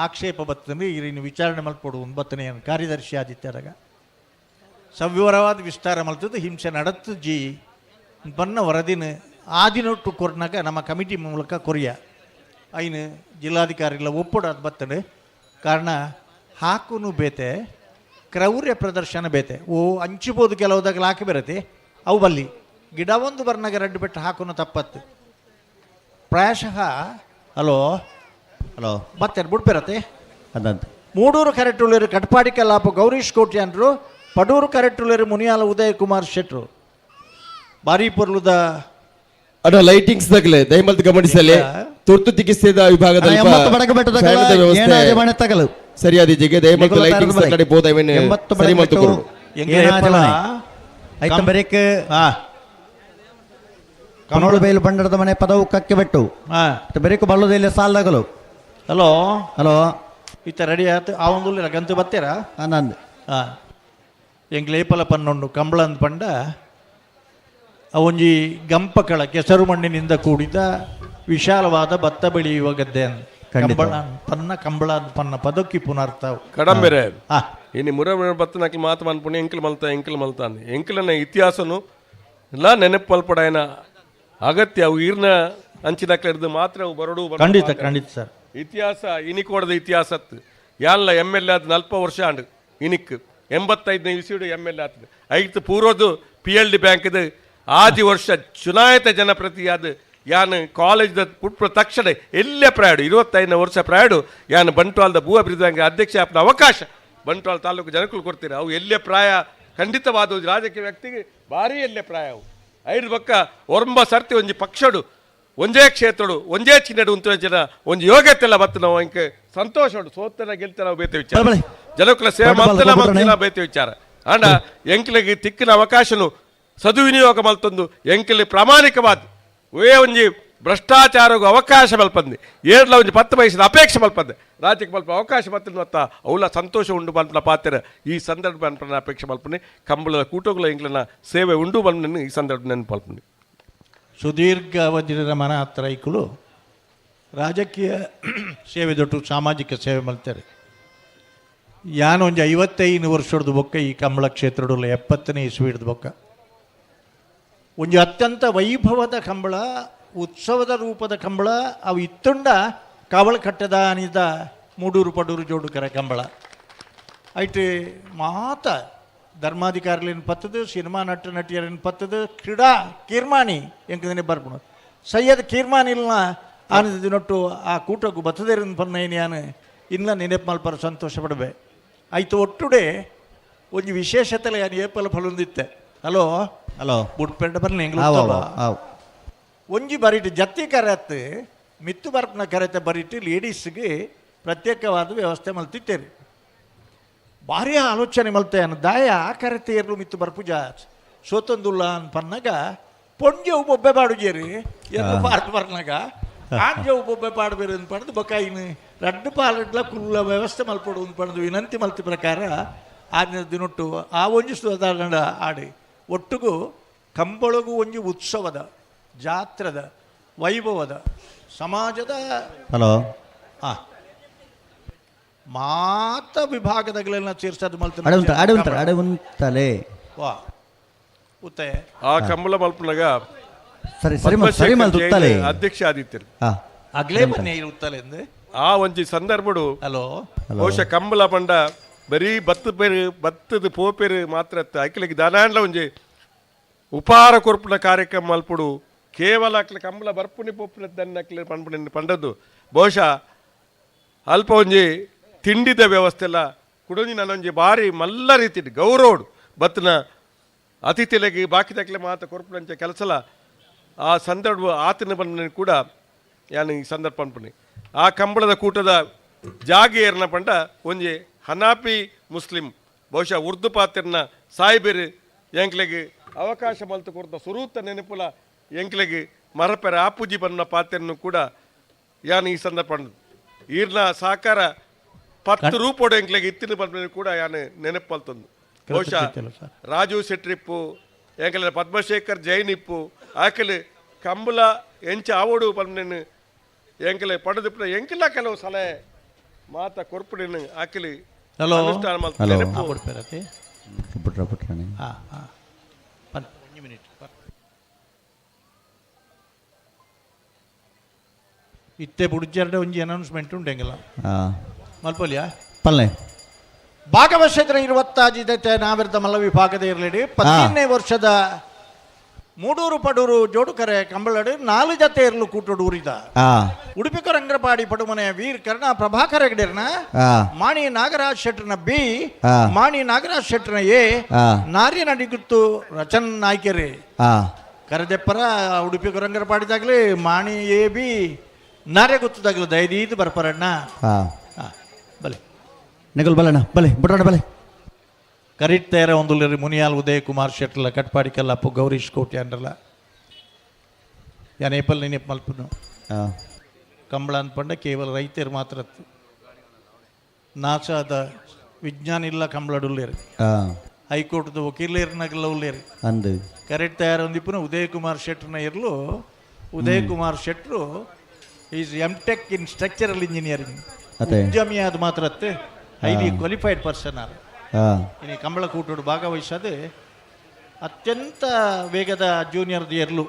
[SPEAKER 9] ಆಕ್ಷೇಪ ಬತ್ತನು ಇರಿನ ವಿಚಾರಣೆ ಮಲ್ಪೊಡು ಬತ್ತನೆ ಕಾರ್ಯದರ್ಶಿ ಆದಿತ್ಯರಾಗ ಸವಿವರವಾದ ವಿಸ್ತಾರ ಮಲ್ತದ್ದು ಹಿಂಸೆ ನಡತ್ತು ಜಿ ಬನ್ನ ವರದಿನ ಆದಿನೊಟ್ಟು ಕೊರ್ನಾಗ ನಮ್ಮ ಕಮಿಟಿ ಮೂಲಕ ಕೊರಿಯ ಐನು ಜಿಲ್ಲಾಧಿಕಾರಿಗಳ ಒಪ್ಪಡ ಅದು ಬತ್ತನು. ಕಾರಣ ಹಾಕುನು ಬೇತೆ ಕ್ರೌರ್ಯ ಪ್ರದರ್ಶನ ಬೇತೆ ಓ ಹಂಚಿಬೋದು ಕೆಲವುದಾಗ ಹಾಕಿ ಬರತ್ತೆ ಅವು ಬಲ್ಲಿ ಗಿಡ ಒಂದು ಬರ್ನಾಗ ರೆಡ್ ಬೆಟ್ಟ ಹಾಕುನು ತಪ್ಪತ್ತು ಪ್ರಾಯಶಃ. ಹಲೋ
[SPEAKER 1] ಹಲೋ
[SPEAKER 9] ಮತ್ತೆ ಬುಡ್ಪಿರತ್ತೆ
[SPEAKER 1] ಅದಂತ
[SPEAKER 9] ಮೂಡೂರು ಕರೆಟುಳ್ಳೇರು ಕಟ್ಪಾಡಿ ಕಲ್ಲಾಪು ಗೌರೀಶ್ ಕೋಟ್ಯಾನ್ರು, ಪಡೂರು ಕರೆಟುಳ್ಳೇರು ಮುನಿಯಾಲ ಉದಯ ಕುಮಾರ್ ಶೆಟ್ರು. ಬಾರಿ ಪೊರ್ಲುದ
[SPEAKER 6] ಅಡ ಲೈಟಿಂಗ್ಸ್ ದಗ್ಲೆ ದಯಮಲ್ತ್ ಗಮನಿಸಲಿ ತುರ್ತು ಚಿಕಿತ್ಸೆದ ವಿಭಾಗದಲ್ಲಿ
[SPEAKER 1] 80 ಬಡಗ ಬೆಟ್ಟದ
[SPEAKER 6] ಫ್ಯಾನದ ವ್ಯವಸ್ಥೆ
[SPEAKER 1] ಏನಾಜೆ ಮನೆ ತಗಲು.
[SPEAKER 6] ಸರಿಯಾದ ಜಗೆ ದಯಮಲ್ತ್
[SPEAKER 1] ನಿಗುಲ
[SPEAKER 6] ಲೈಟಿಂಗ್ಸ್
[SPEAKER 1] ತಾರದ
[SPEAKER 6] ಕಡೆ ಬೋದ ಐವನ್
[SPEAKER 1] 80
[SPEAKER 6] ಸರಿ ಮಲ್ತು
[SPEAKER 1] ಬಡಗ
[SPEAKER 6] ಕೊರಡು.
[SPEAKER 1] ಏನಾಜೆ ಮನೆ. ಐತ ಬರೇಕ್ ಕನೋಳು ಬೈಲು ಬಂಡರದ ಮನೆ ಪದವು ಕಕ್ಕೆ ಬೆಟ್ಟು ಬೆರೇಕು ಬಲ್ಲೋದಿಲ್ಲ ಸಾಲದಗಲು.
[SPEAKER 9] ಹಲೋ
[SPEAKER 1] ಹಲೋ
[SPEAKER 9] ಈತ ರೆಡಿ ಆಯ್ತು ಆ ಒಂದು ಗಂತು ಬತ್ತೀರಾ
[SPEAKER 1] ಆನಂದ್
[SPEAKER 9] ಎಂಕ್ಲೇಪಲ ಪನ್ನೊಂಡು ಕಂಬಳಂದ್ ಪಂಡ ಅವೊಂಜಿ ಗಂಪಕಳ ಕೆಸರು ಮಣ್ಣಿನಿಂದ ಕೂಡಿದ ವಿಶಾಲವಾದ ಭತ್ತ ಬೆಳೆಯುವ ಗದ್ದೆ ಅಂದ್.
[SPEAKER 1] ಖಂಡಿತ.
[SPEAKER 9] ಕಂಬಳ ಪನ್ನ ಕಂಬಳ ಪನ್ನ ಪದಕ್ಕಿ ಪುನರ್ಥ.
[SPEAKER 7] ಕಡಂಬೆರೆ ಇನಿ ಮುರ ಬತ್ತನಕ್ಲು ಮಾತು ಮನ್ಪುಣಿ ಎಂಕಲ್ ಮಲ್ತ ಎಂಕಲ್ ಮಲ್ತಾನೆ ಎಂಕಲನ ಇತಿಹಾಸನು ಎಲ್ಲ ನೆನಪು ಪಲ್ಪಡಾಯನ ಅಗತ್ಯ ಅವು ಈರ್ನ ಅಂಚಿನಕ್ಲೆ ಮಾತ್ರ ಅವು ಬರಡು ಬರಡು
[SPEAKER 9] ಖಂಡಿತ
[SPEAKER 7] ಮಾತ್ರ.
[SPEAKER 9] ಖಂಡಿತ ಸರ್.
[SPEAKER 7] ಇತಿಹಾಸ ಇನಿಕೋಡದ ಇತಿಹಾಸತ್ತು ಯಾಲ್ಲ M L A ಆದ ನಲ್ಪ ವರ್ಷ ಆಂಡು ಇನಿಕ್ 85ನೇ ಇಸಿಡು M L A ಆತದೆ ಐತು ಪೂರ್ವದು P L D ಬ್ಯಾಂಕ್ದು ಆಜಿ ವರ್ಷ ಚುನಾಯಿತ ಜನಪ್ರತಿಯಾದ ಯಾನ್ ಕಾಲೇಜ್ದ ಪುಟ್ಟ ತಕ್ಷಣ ಎಲ್ಲೇ ಪ್ರಾಯಡು 25 ವರ್ಷ ಪ್ರಾಯಡು ಯಾನ್ ಬಂಟ್ವಾಳದ ಭೂ ಅಭಿವೃದ್ಧಿ ಬ್ಯಾಂಕ್ ಅಧ್ಯಕ್ಷ ಆಪ್ನ ಅವಕಾಶ ಬಂಟ್ವಾಳ ತಾಲೂಕು ಜನಕ್ಕೂ ಕೊಡ್ತೀರ. ಅವು ಎಲ್ಲೇ ಪ್ರಾಯ ಖಂಡಿತವಾದ ಒಂದು ರಾಜಕೀಯ ವ್ಯಕ್ತಿಗೆ ಭಾರಿ ಎಲ್ಲೇ ಪ್ರಾಯ ಅವು ಐದು ಬಕ್ಕ ಒರಂಬ ಸರ್ತಿ ಒಂಜಿ ಪಕ್ಷಡು ಒಂಜೇ ಕ್ಷೇತ್ರಡು ಒಂಜೇ ಚಿನ್ನಡು ಉಂತು ಜನ ಒಂಜಿ ಯೋಗ್ಯತೆಲ್ಲ ಬತ್ತು ನಾವು ಇಂಕ ಸಂತೋಷ ಉಂಟು ಸೋತನ ಗೆಲ್ತನ ನಾವು ಬೇತೆ ವಿಚಾರ
[SPEAKER 1] ಬಲೆ.
[SPEAKER 7] ಜನಕ್ಕಲ ಸೇವೆ
[SPEAKER 1] ಬಲೆ, ಬಲೆ,
[SPEAKER 7] ಮಲ್ತನ
[SPEAKER 1] ಬಲೆ,
[SPEAKER 7] ಮಲ್ತಿನ ಬೇತೆ ವಿಚಾರ. ಅಂಡ ಎಂಕ್ಲೆಗ್ ತಿಕ್ಕಿನ ಅವಕಾಶನು ಸದುವಿನಿಯೋಗ ಮಲ್ತೊಂದು ಎಂಕಲಿ ಪ್ರಾಮಾಣಿಕವಾದ ಒಯೇ ಒಂಜಿ ಭ್ರಷ್ಟಾಚಾರಗೂ ಅವಕಾಶ ಮಲ್ಪಂದೆ ಏರ್ಲ ಒಂಜಿ 10 ವಯಸ್ಸಿನ ಅಪೇಕ್ಷೆ ಮಲ್ಪಂದೆ ರಾಜ್ಯಕ್ಕೆ ಮಲ್ಪ ಅವಕಾಶ ಬತ್ತಿನ ಮತ್ತ ಅವಲ ಸಂತೋಷ ಉಂಡು ಮಲ್ಪನ ಪಾತ್ರ ಈ ಸಂದರ್ಭ ಅನ್ಪನ ಅಪೇಕ್ಷೆ ಮಲ್ಪನೆ ಕಂಬಳದ ಕೂಟಗಳ ಎಂಕ್ಲನ ಸೇವೆ ಉಂಡು ಮಲ್ಪನ ಈ ಸಂದರ್ಭ ನೆನಪು ಮಲ್ಪನೆ.
[SPEAKER 9] ಸುದೀರ್ಘ ಅವಧಿಯ ಮನ ಹತ್ರ ರಾಜಕೀಯ ಸೇವೆ ದೊಟ್ಟು ಸಾಮಾಜಿಕ ಸೇವೆ ಮಲ್ತಾರೆ. ಯಾನ್ ಒಂಜಿ 55 ವರ್ಷದ ಬೊಕ್ಕ ಈ ಕಂಬಳ ಕ್ಷೇತ್ರಡುಲ್ಲ 70ನೇ ಇಸ್ವಿಡ್ದು ಬೊಕ್ಕ ಒಂಜಿ ಅತ್ಯಂತ ವೈಭವದ ಕಂಬಳ, ಉತ್ಸವದ ರೂಪದ ಕಂಬಳ. ಅವು ಇತ್ತುಂಡ ಕಾವಳ ಕಟ್ಟದ ಅನಿದ ಮೂಡೂರು ಪಡೂರು ಜೋಡುಕರ ಕಂಬಳ ಐಟ್ ಮಾತ ಧರ್ಮಾಧಿಕಾರಿಲೇನು ಪತ್ತದು, ಸಿನಿಮಾ ನಟ ನಟಿಯರೇನು ಪತ್ತದು, ಕ್ರೀಡಾ ಕೀರ್ಮಾನಿ ಎಂಕದನೆ ಬರ್ಪುಣು ಸೈಯದ್ ಕೀರ್ಮಾನಿ ಇಲ್ಲ ಆನದ ದಿನೊಟ್ಟು ಆ ಕೂಟಕ್ಕೂ ಬತ್ತದೇರನ್ ಪನ್ನೈನ್ ಯಾನು ಇಲ್ಲ ನೆನಪು ಮಲ್ಪರ ಸಂತೋಷ ಪಡಬೆ. ಆಯ್ತು ಒಟ್ಟುಡೆ ಒಂಜಿ ವಿಶೇಷತೆಲ ಯಾನು ಏಪಲ ಫಲೊಂದಿತ್ತೆ. ಹಲೋ
[SPEAKER 1] ಹಲೋ
[SPEAKER 9] ಬುಡ್ಪೆಂಡ ಬರ್ಲಿ.
[SPEAKER 1] ಆವ್.
[SPEAKER 9] ಒಂಜಿ ಬರಿಟ್ ಜತ್ತಿ ಕರೆತ್ ಮಿತ್ತು ಬರ್ಪನ ಕರೆತೆ ಬರಿಟ್ ಲೇಡೀಸ್ಗೆ ಪ್ರತ್ಯೇಕವಾದ ವ್ಯವಸ್ಥೆ ಮಲ್ತಿತ್ತೇರಿ. ಭಾರಿ ಆಲೋಚನೆ ಮಲ್ತೆ ಅನ್ ದಾಯ ಆ ಕರೆತೆ ಏರ್ಲು ಮಿತ್ತು ಬರ್ಪುಜ ಸೋತೊಂದುಲ್ಲ ಅನ್ ಪನ್ನಗ ಪೊಂಜೆವು ಬೊಬ್ಬೆ ಪಾಡುಜೇರಿ ಎರ್ಲು ಪಾರ್ದು ಬರ್ನಾಗ ಆಂಜೆವು ಬೊಬ್ಬೆ ಪಾಡಬೇರು ಅಂತ ಪಡೆದು ಬೊಕಾಯಿನ ರಡ್ಡು ಪಾಲಡ್ಲ ಕುಲ್ಲ ವ್ಯವಸ್ಥೆ ಮಲ್ಪೊಡು ಅಂತ ಪಡೆದು ವಿನಂತಿ ಮಲ್ತಿ ಪ್ರಕಾರ ಆದಿನ ದಿನೊಟ್ಟು ಆ ಒಂಜಿ ಸುಧಾರಣ ಆಡಿ ಒಟ್ಟುಗು ಕಂಬಳಗು ಒಂಜಿ ಉತ್ಸವದ ಜಾತ್ರದ ವೈಭವದ ಸಮಾಜದ
[SPEAKER 1] ಹಲೋ
[SPEAKER 9] ಮಾತ ವಿಭಾಗದಗಳೆಲ್ಲ ಸೇರ್ಸೋದು ಮಲ್ತು
[SPEAKER 1] ಅಡೆ ಉಂತ ಅಡೆ ಉಂತಾರೆ ಅಡೆ ಉಂತಲೆ
[SPEAKER 9] ವಾ ಉತ್ತೆ
[SPEAKER 7] ಆ ಕಂಬಳ ಮಲ್ಪನಾಗ
[SPEAKER 1] ಸರಿ ಸರಿ ಸರಿ ಮಲ್ತು ಉತ್ತಲೆ
[SPEAKER 7] ಅಧ್ಯಕ್ಷ ಆದಿತ್ಯರು
[SPEAKER 9] ಅಗ್ಲೇ ಬನ್ನಿ ಉತ್ತಲೆ ಎಂದು
[SPEAKER 7] ಆ ಒಂಜಿ ಸಂದರ್ಭಡು
[SPEAKER 9] ಹಲೋ
[SPEAKER 7] ಬಹುಶಃ ಕಂಬಳ ಪಂಡ ಬರೀ ಬತ್ತು ಪೇರು ಬತ್ತದ ಪೋಪೇರು ಮಾತ್ರ ಅಕ್ಲಿಗೆ ದನಾಂಡ್ಲ ಒಂಜಿ ಉಪಾರ ಕೊರ್ಪುನ ಕಾರ್ಯಕ್ರಮ ಮಲ್ಪುಡು ಕೇವಲ ಅಕ್ಲೆ ಕಂಬಳ ಬರ್ಪುನಿ ಪೋಪುನ ದನ್ನ ಅಕ್ಲೆ ಪನ್ಪುನಿ ಪಂಡದ್ದು. ಬಹುಶಃ ಅಲ್ಪ ಒಂಜಿ ತಿಂಡಿದ ವ್ಯವಸ್ಥೆ ಎಲ್ಲ ಕುಡೊಂಜಿ ನನ್ನೊಂಜಿ ಬಾರಿ ಮಲ್ಲ ರೀತಿ ಗೌರವಡು ಬತ್ತನ ಅತಿಥಿಲೆಗೆ ಬಾಕಿ ತಕ್ಲೆ ಮಾತ ಕೊರ್ಪುನಂಚ ಕೆಲಸಲ ಆ ಸಂದರ್ಭ ಆತನ ಬಂದ ಕೂಡ ಯಾನು ಈ ಸಂದರ್ಭ ಅನ್ಪುನಿ. ಆ ಕಂಬಳದ ಕೂಟದ ಜಾಗೆ ಏರ್ನ ಪಂಡ ಒಂಜಿ ಹನಾಪಿ ಮುಸ್ಲಿಂ ಬಹುಶಃ ಉರ್ದು ಪಾತ್ರನ ಸಾಯಿಬೇರು ಎಂಕ್ಲೆಗ್ ಅವಕಾಶ ಮಲ್ತು ಕೊರ್ದ ಸುರೂತ ನೆನಪುಲ ಎಂಕ್ಲೆಗ್ ಮರಪೆರ ಆಪೂಜಿ ಬನ್ನ ಪಾತ್ರನು ಕೂಡ ಯಾನು ಈ ಸಂದರ್ಭ ಈರ್ನ ಸಹಕಾರ 10 ರೂಪೋಡು ಎಂಕ್ಲೆಗ್ ಇತ್ತಿನ ಬಂದ ಕೂಡ ಯಾನು ನೆನಪು ಮಲ್ತೊಂದು. ಬಹುಶಃ ರಾಜು ಶೆಟ್ರಿಪ್ಪು ಎಂಕಲೆ ಪದ್ಮಶೇಖರ್ ಜೈನ್ ಇಪ್ಪು ಆಕಲೆ ಕಂಬಳ ಎಂಚ ಆವೋಡು ಪನ್ನೆನ್ ಎಂಕಲೆ ಪಡೆದಿಪ್ಪು ಎಂಕಲ ಕೆಲವು ಸಲಹೆ ಮಾತ ಕೊರ್ಪುಡಿನ ಆಕಲಿ
[SPEAKER 9] ಹಲೋ.
[SPEAKER 7] ಅನುಷ್ಠಾನ ಮಲ್ತ್
[SPEAKER 1] ಹಲೋ.
[SPEAKER 7] ನೆನಪು.
[SPEAKER 9] ಕೊಡ್ಪೇರತಿ
[SPEAKER 1] ಪುಟ್ರ ಪುಟ್ರಾಣಿ
[SPEAKER 9] ಹಾಂ ಹಾಂ ಒಂಜಿ ಮಿನಿಟ್ ಇತ್ತೆ ಬುಡ್ಜರ್ಡೆ ಒಂಜಿ ಅನೌನ್ಸ್ಮೆಂಟ್ ಉಂಡೆಂಗಲ್ಲ ಮಲ್ಪೊಲಿಯಾ
[SPEAKER 1] ಪಲ್ಲೆ
[SPEAKER 9] ಭಾಗವಹಿಸಿದ್ರೆ ಇರುವತ್ತಾಜಿದತೆ ನಾವಿರ್ದ ಮಲ್ಲ ವಿಭಾಗದ ಇರಲಿಡಿ 15ನೇ ವರ್ಷದ ಮೂಡೂರು ಪಡೂರು ಜೋಡುಕರೆ ಕಂಬಳಡು 4 ಜತೆ ಇರಲು ಕೂಟೋಡು ಊರಿದ ಉಡುಪಿ ಕೊರಂಗ್ರಪಾಡಿ ಪಡುಮನೆ ವೀರ್ ಕರ್ಣ ಪ್ರಭಾಕರ ಹೆಗಡೆರ್ನ ಮಾಣಿ ನಾಗರಾಜ್ ಶೆಟ್ಟರ್ನ ಬಿ ಮಾಣಿ ನಾಗರಾಜ್ ಶೆಟ್ಟರ್ನ ಎ ನಾರ್ಯ ನಡಿಗುತ್ತು ರಚನ್ ನಾಯ್ಕೆರೆ ಕರೆದೆಪ್ಪರ ಉಡುಪಿ ಕೊರಂಗ್ರಪಾಡಿದಾಗಲಿ ಮಾಣಿ ಎ ಬಿ ನಾರ್ಯ ಗುತ್ತದಾಗಲಿ ದಯದೀದು ಬರ್ಪರಣ್ಣ. ಬಲೆ
[SPEAKER 1] ನಿಗಲ್ ಬಲಣ್ಣ ಬಲೆ ಬುಟ್ರಾಣ ಬಲೆ
[SPEAKER 9] ಕರಿಟ್ಟೇರ ಒಂದುಲ್ಲೇರಿ ಮುನಿಯಾಲ್ ಉದಯ್ ಕುಮಾರ್ ಶೆಟ್ಟಲ ಕಟ್ಪಾಡಿಕಲ್ಲಪ್ಪು ಗೌರೀಶ್ ಕೋಟಿ ಅಂಡ್ರಲ್ಲ ಯಾನ್ ಏಪಲ್ ನೆನಪು ಮಲ್ಪುನು ಕಂಬಳ ಅಂದ್ಪಂಡ ಕೇವಲ ರೈತರು ಮಾತ್ರ ನಾಸಾದ ವಿಜ್ಞಾನ ಇಲ್ಲ ಕಂಬಳಡುಲ್ಲೇರಿ ಹೈಕೋರ್ಟ್ದ ವಕೀಲರ್ನಾಗಲ್ಲ ಉಲ್ಲೇರಿ
[SPEAKER 1] ಅಂದು
[SPEAKER 9] ಕರೆಕ್ಟ್ ತಯಾರೊಂದಿಪ್ಪುನ ಉದಯ್ ಕುಮಾರ್ ಶೆಟ್ಟರ್ನ ಇರಲು. Uday Kumar Shettar is M tech in structural engineering. ಉದ್ಯಮಿ ಅದು ಮಾತ್ರ ಹೈಲಿ ಕ್ವಾಲಿಫೈಡ್ ಪರ್ಸನ್ ಆರ್. ಇನ್ನು ಕಂಬಳ ಕೂಟೋಡು ಭಾಗವಹಿಸೋದು ಅತ್ಯಂತ ವೇಗದ ಜೂನಿಯರ್ ಎರ್ಲು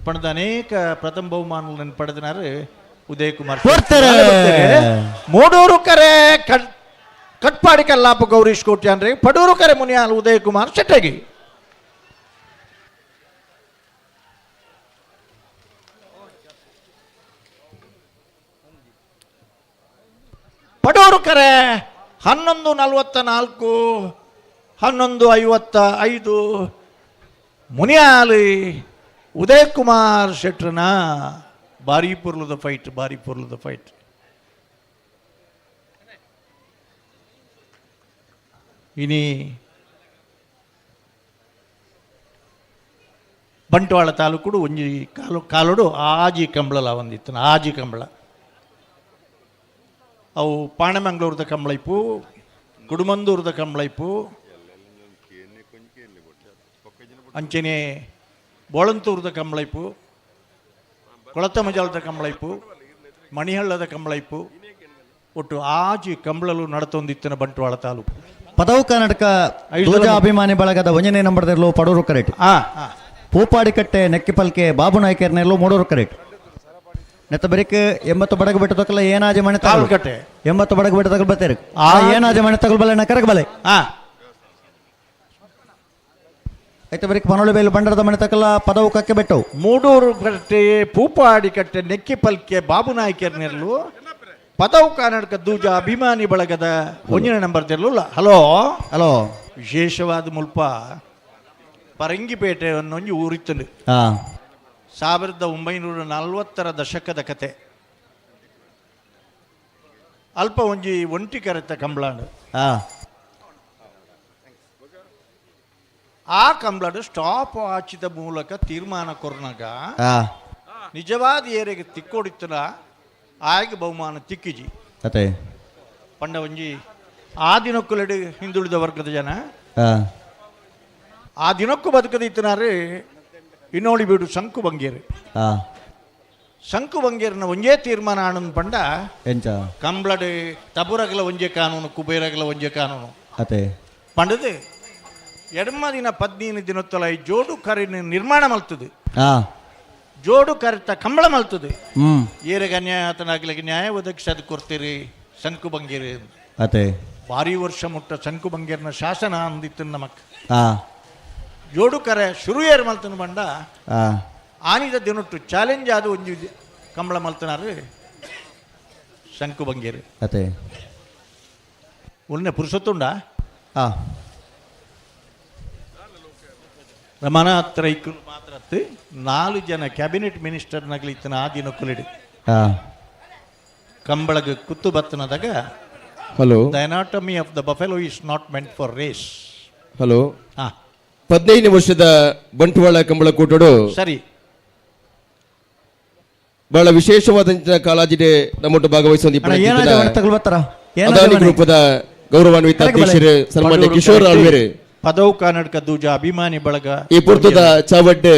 [SPEAKER 9] ಪಡೆದ ಅನೇಕ ಪ್ರಥಮ ಬಹುಮಾನಗಳನ್ನು ಪಡೆದನಾರು ಉದಯ್ ಕುಮಾರ್. ಮೂಡೂರು ಕರೆ ಕಟ್ಪಾಡಿ ಕಲ್ಲಾಪು ಗೌರೀಶ್ ಕೋಟಿ ಅಂದ್ರೆ ಪಡೂರು ಕರೆ ಮುನಿಯಾಲ್ ಉದಯ್ ಕುಮಾರ್ ಶೆಟ್ಟಗಿ. ಪಡೂರು ಕರೆ 11:44 11:55 ಮುನಿಯಾಲಿ ಉದಯ್ ಕುಮಾರ್ ಶೆಟ್ರನ ಬಾರಿ ಪೊರ್ಲುದ ಫೈಟ್, ಬಾರಿ ಪೊರ್ಲುದ ಫೈಟ್. ಇನಿ Bantwal ತಾಲೂಕುಡು ಒಂಜಿ ಕಾಲು ಕಾಲುಡು ಆಜಿ ಕಂಬಳಲ ಒಂದಿತ್ತು, ಆಜಿ ಕಂಬಳ. ಅವು ಪಾಣೆಮಂಗ್ಳೂರದ ಕಂಬಳೈಪು, ಕುಡುಮಂದೂರದ ಕಂಬಳೈಪು, ಅಂಚನೆ ಬೋಳಂತೂರದ ಕಂಬಳೈಪು, ಕೊಳತಮಜಾಲದ ಕಂಬಳೈಪು, ಮಣಿಹಳ್ಳದ ಕಂಬಳೈಪು, ಒಟ್ಟು ಆಜಿ ಕಂಬಳಲು ನಡತೊಂದಿತ್ತಿನ ಬಂಟ್ವಾಳ ತಾಲೂಕು.
[SPEAKER 1] ಪದವು ಕರ್ನಾಟಕ ಧ್ವಜ ಅಭಿಮಾನಿ ಬಳಗದ ಒಂಜನೇ ನಂಬರ್ದಲ್ಲೂ ಪಡೂರು ಕರೆಕ್ಟ್. ಪೂಪಾಡಿಕಟ್ಟೆ ನೆಕ್ಕಿಪಲ್ಕೆ ಬಾಬು ನಾಯ್ಕರ್ನೆಲ್ಲೂ ಮೂಡೂರು ಕರೆಕ್ಟ್. ನೆತ್ತ ಬರಿಕ್ 80 ಬಡಗು ಬೆಟ್ಟ ತಕಲ ಏನಾಜಿ ಮನೆ
[SPEAKER 9] ತಾಲೂಕಟ್ಟೆ
[SPEAKER 1] 80 ಬಡಗು ಬೆಟ್ಟ ತಗಲ್ ಬತ್ತೇರು ಏನಾಜಿ ಮನೆ ತಗಲ್ ಬಲೆ ನಕರಕ ಬಲೆ. ಐತ ಬರಿಕ್ ಪನೋಳಿ ಬೇಲು ಬಂಡರದ ಮನೆ ತಕಲ ಪದವು ಕಕ್ಕೆ ಬೆಟ್ಟವು.
[SPEAKER 9] ಮೂಡೂರು ಕಟ್ಟೆ ಪೂಪಾಡಿಕಟ್ಟೆ ನೆಕ್ಕಿಪಲ್ಕೆ ಬಾಬು ನಾಯ್ಕರ್ನೆಲ್ಲು ಪದವು ಕರ್ನಾಟಕ ದೂಜ ಅಭಿಮಾನಿ ಬಳಗದ ಒಂಜನೇ ನಂಬರ್ ತೆರಲಿಲ್ಲ. ಹಲೋ
[SPEAKER 1] ಹಲೋ
[SPEAKER 9] ವಿಶೇಷವಾದ ಮುಲ್ಪ ಪರಂಗಿಪೇಟೆ ಅನ್ನೊಂಜಿ ಊರಿತ್ತು. 1940ರ ದಶಕದ ಕತೆ. ಅಲ್ಪ ಒಂಜಿ ಒಂಟಿ ಕರೆತ ಕಂಬ್ಳಾಂಡ್. ಆ ಕಂಬ್ಳಾಡು ಸ್ಟಾಪ್ ವಾಚಿದ ಮೂಲಕ ತೀರ್ಮಾನ ಕೊರ್ನಾಗ ನಿಜವಾದ ಏರೆಗೆ ತಿಕ್ಕೋಡಿತ್ತನ ಆಗ ಬಹುಮಾನ ತಿಕ್ಕಿಜಿ.
[SPEAKER 1] ಅತೆ
[SPEAKER 9] ಪಂಡ ಒಂಜಿ ಆ ದಿನಕ್ಕುಲೆಡು ಹಿಂದುಳಿದ ವರ್ಗದ ಜನ ಆ ದಿನಕ್ಕೂ ಬದುಕದಿತ್ತನಾರು ಇನ್ನೋಡಿ ಬೀಡು ಶಂಕು ಬಂಗೇರು. ಶಂಕು ಬಂಗೇರನ ಒಂಜೇ ತೀರ್ಮಾನ ಆನಂದ್ ಪಂಡ
[SPEAKER 1] ಎಂಚ
[SPEAKER 9] ಕಂಬ್ಳಡು ತಬುರಗಲ ಒಂಜೇ ಕಾನೂನು, ಕುಬೇರಗಲ ಒಂಜೇ ಕಾನೂನು.
[SPEAKER 1] ಅತೆ
[SPEAKER 9] ಪಂಡದು ಎಡಮ ದಿನ 15 ದಿನೊತ್ತಲ ಈ ಜೋಡು ಕರಿನ ನಿರ್ಮಾಣ ಮಲ್ತದೆ, ಜೋಡು ಕರಿತ ಕಂಬಳ ಮಲ್ತದೆ. ಏರೆಗೆ ಅನ್ಯಾಯ ಆತನಾಗ್ಲಿಕ್ಕೆ ನ್ಯಾಯ ಒದಗಿಸೋದು ಕೊಡ್ತೀರಿ ಶಂಕು ಬಂಗೇರಿ.
[SPEAKER 1] ಅತೆ
[SPEAKER 9] ಭಾರಿ ವರ್ಷ ಮುಟ್ಟ ಶಂಕು ಬಂಗೇರಿನ ಶಾಸನ ಅಂದಿತ್ತು ನಮಕ್. ಜೋಡು ಕರೆ ಶುರು ಏರ್ ಮಲ್ತನ ಬಂಡ ಆನಿದ ದಿನೊಟ್ಟು ಚಾಲೆಂಜ್ ಆದ ಒಂಜಿ ಕಂಬಳ ಮಲ್ತನಾರು ಶಂಕು ಬಂಗೇರಿ.
[SPEAKER 1] ಅತೆ
[SPEAKER 9] ಒಳ್ಳೆ ಪುರುಷತ್ತುಂಡ ರಮನಾಥ್ ರೈಕುಲು ಮಾತ್ರ 4 ಜನ ಕ್ಯಾಬಿನೆಟ್ ಮಿನಿಸ್ಟರ್ ನಗಲಿತ್ತನ ಆ ದಿನ ಕುಲಿಡು ಕಂಬಳಗ ಕುತ್ತು ಬತ್ತನದಾಗ.
[SPEAKER 6] Hello
[SPEAKER 9] the anatomy of the buffalo is not meant for race.
[SPEAKER 6] Hello 15 ವರ್ಷದ ಬಂಟ್ವಾಳ ಕಂಬಳ ಕೂಟಡು
[SPEAKER 9] ಸರಿ
[SPEAKER 6] ಬಹಳ ವಿಶೇಷವಾದಂತಹ ಕಾಲಾಜಿಡೆ ನಮ್ಮೊಟ್ಟು ಭಾಗವಹಿಸುವ ಅದಾನಿ ಗ್ರೂಪದ ಗೌರವಾನ್ವಿತ ಅಧ್ಯಕ್ಷರು ಸನ್ಮಾನ್ಯ ಕಿಶೋರ್ ಆಳ್ವೇರು
[SPEAKER 9] ಪದವು ಕರ್ನಾಟಕ ದೂಜ ಅಭಿಮಾನಿ ಬಳಗ
[SPEAKER 6] ಈ ಪುರ್ತದ ಚಾವಡ್ಡು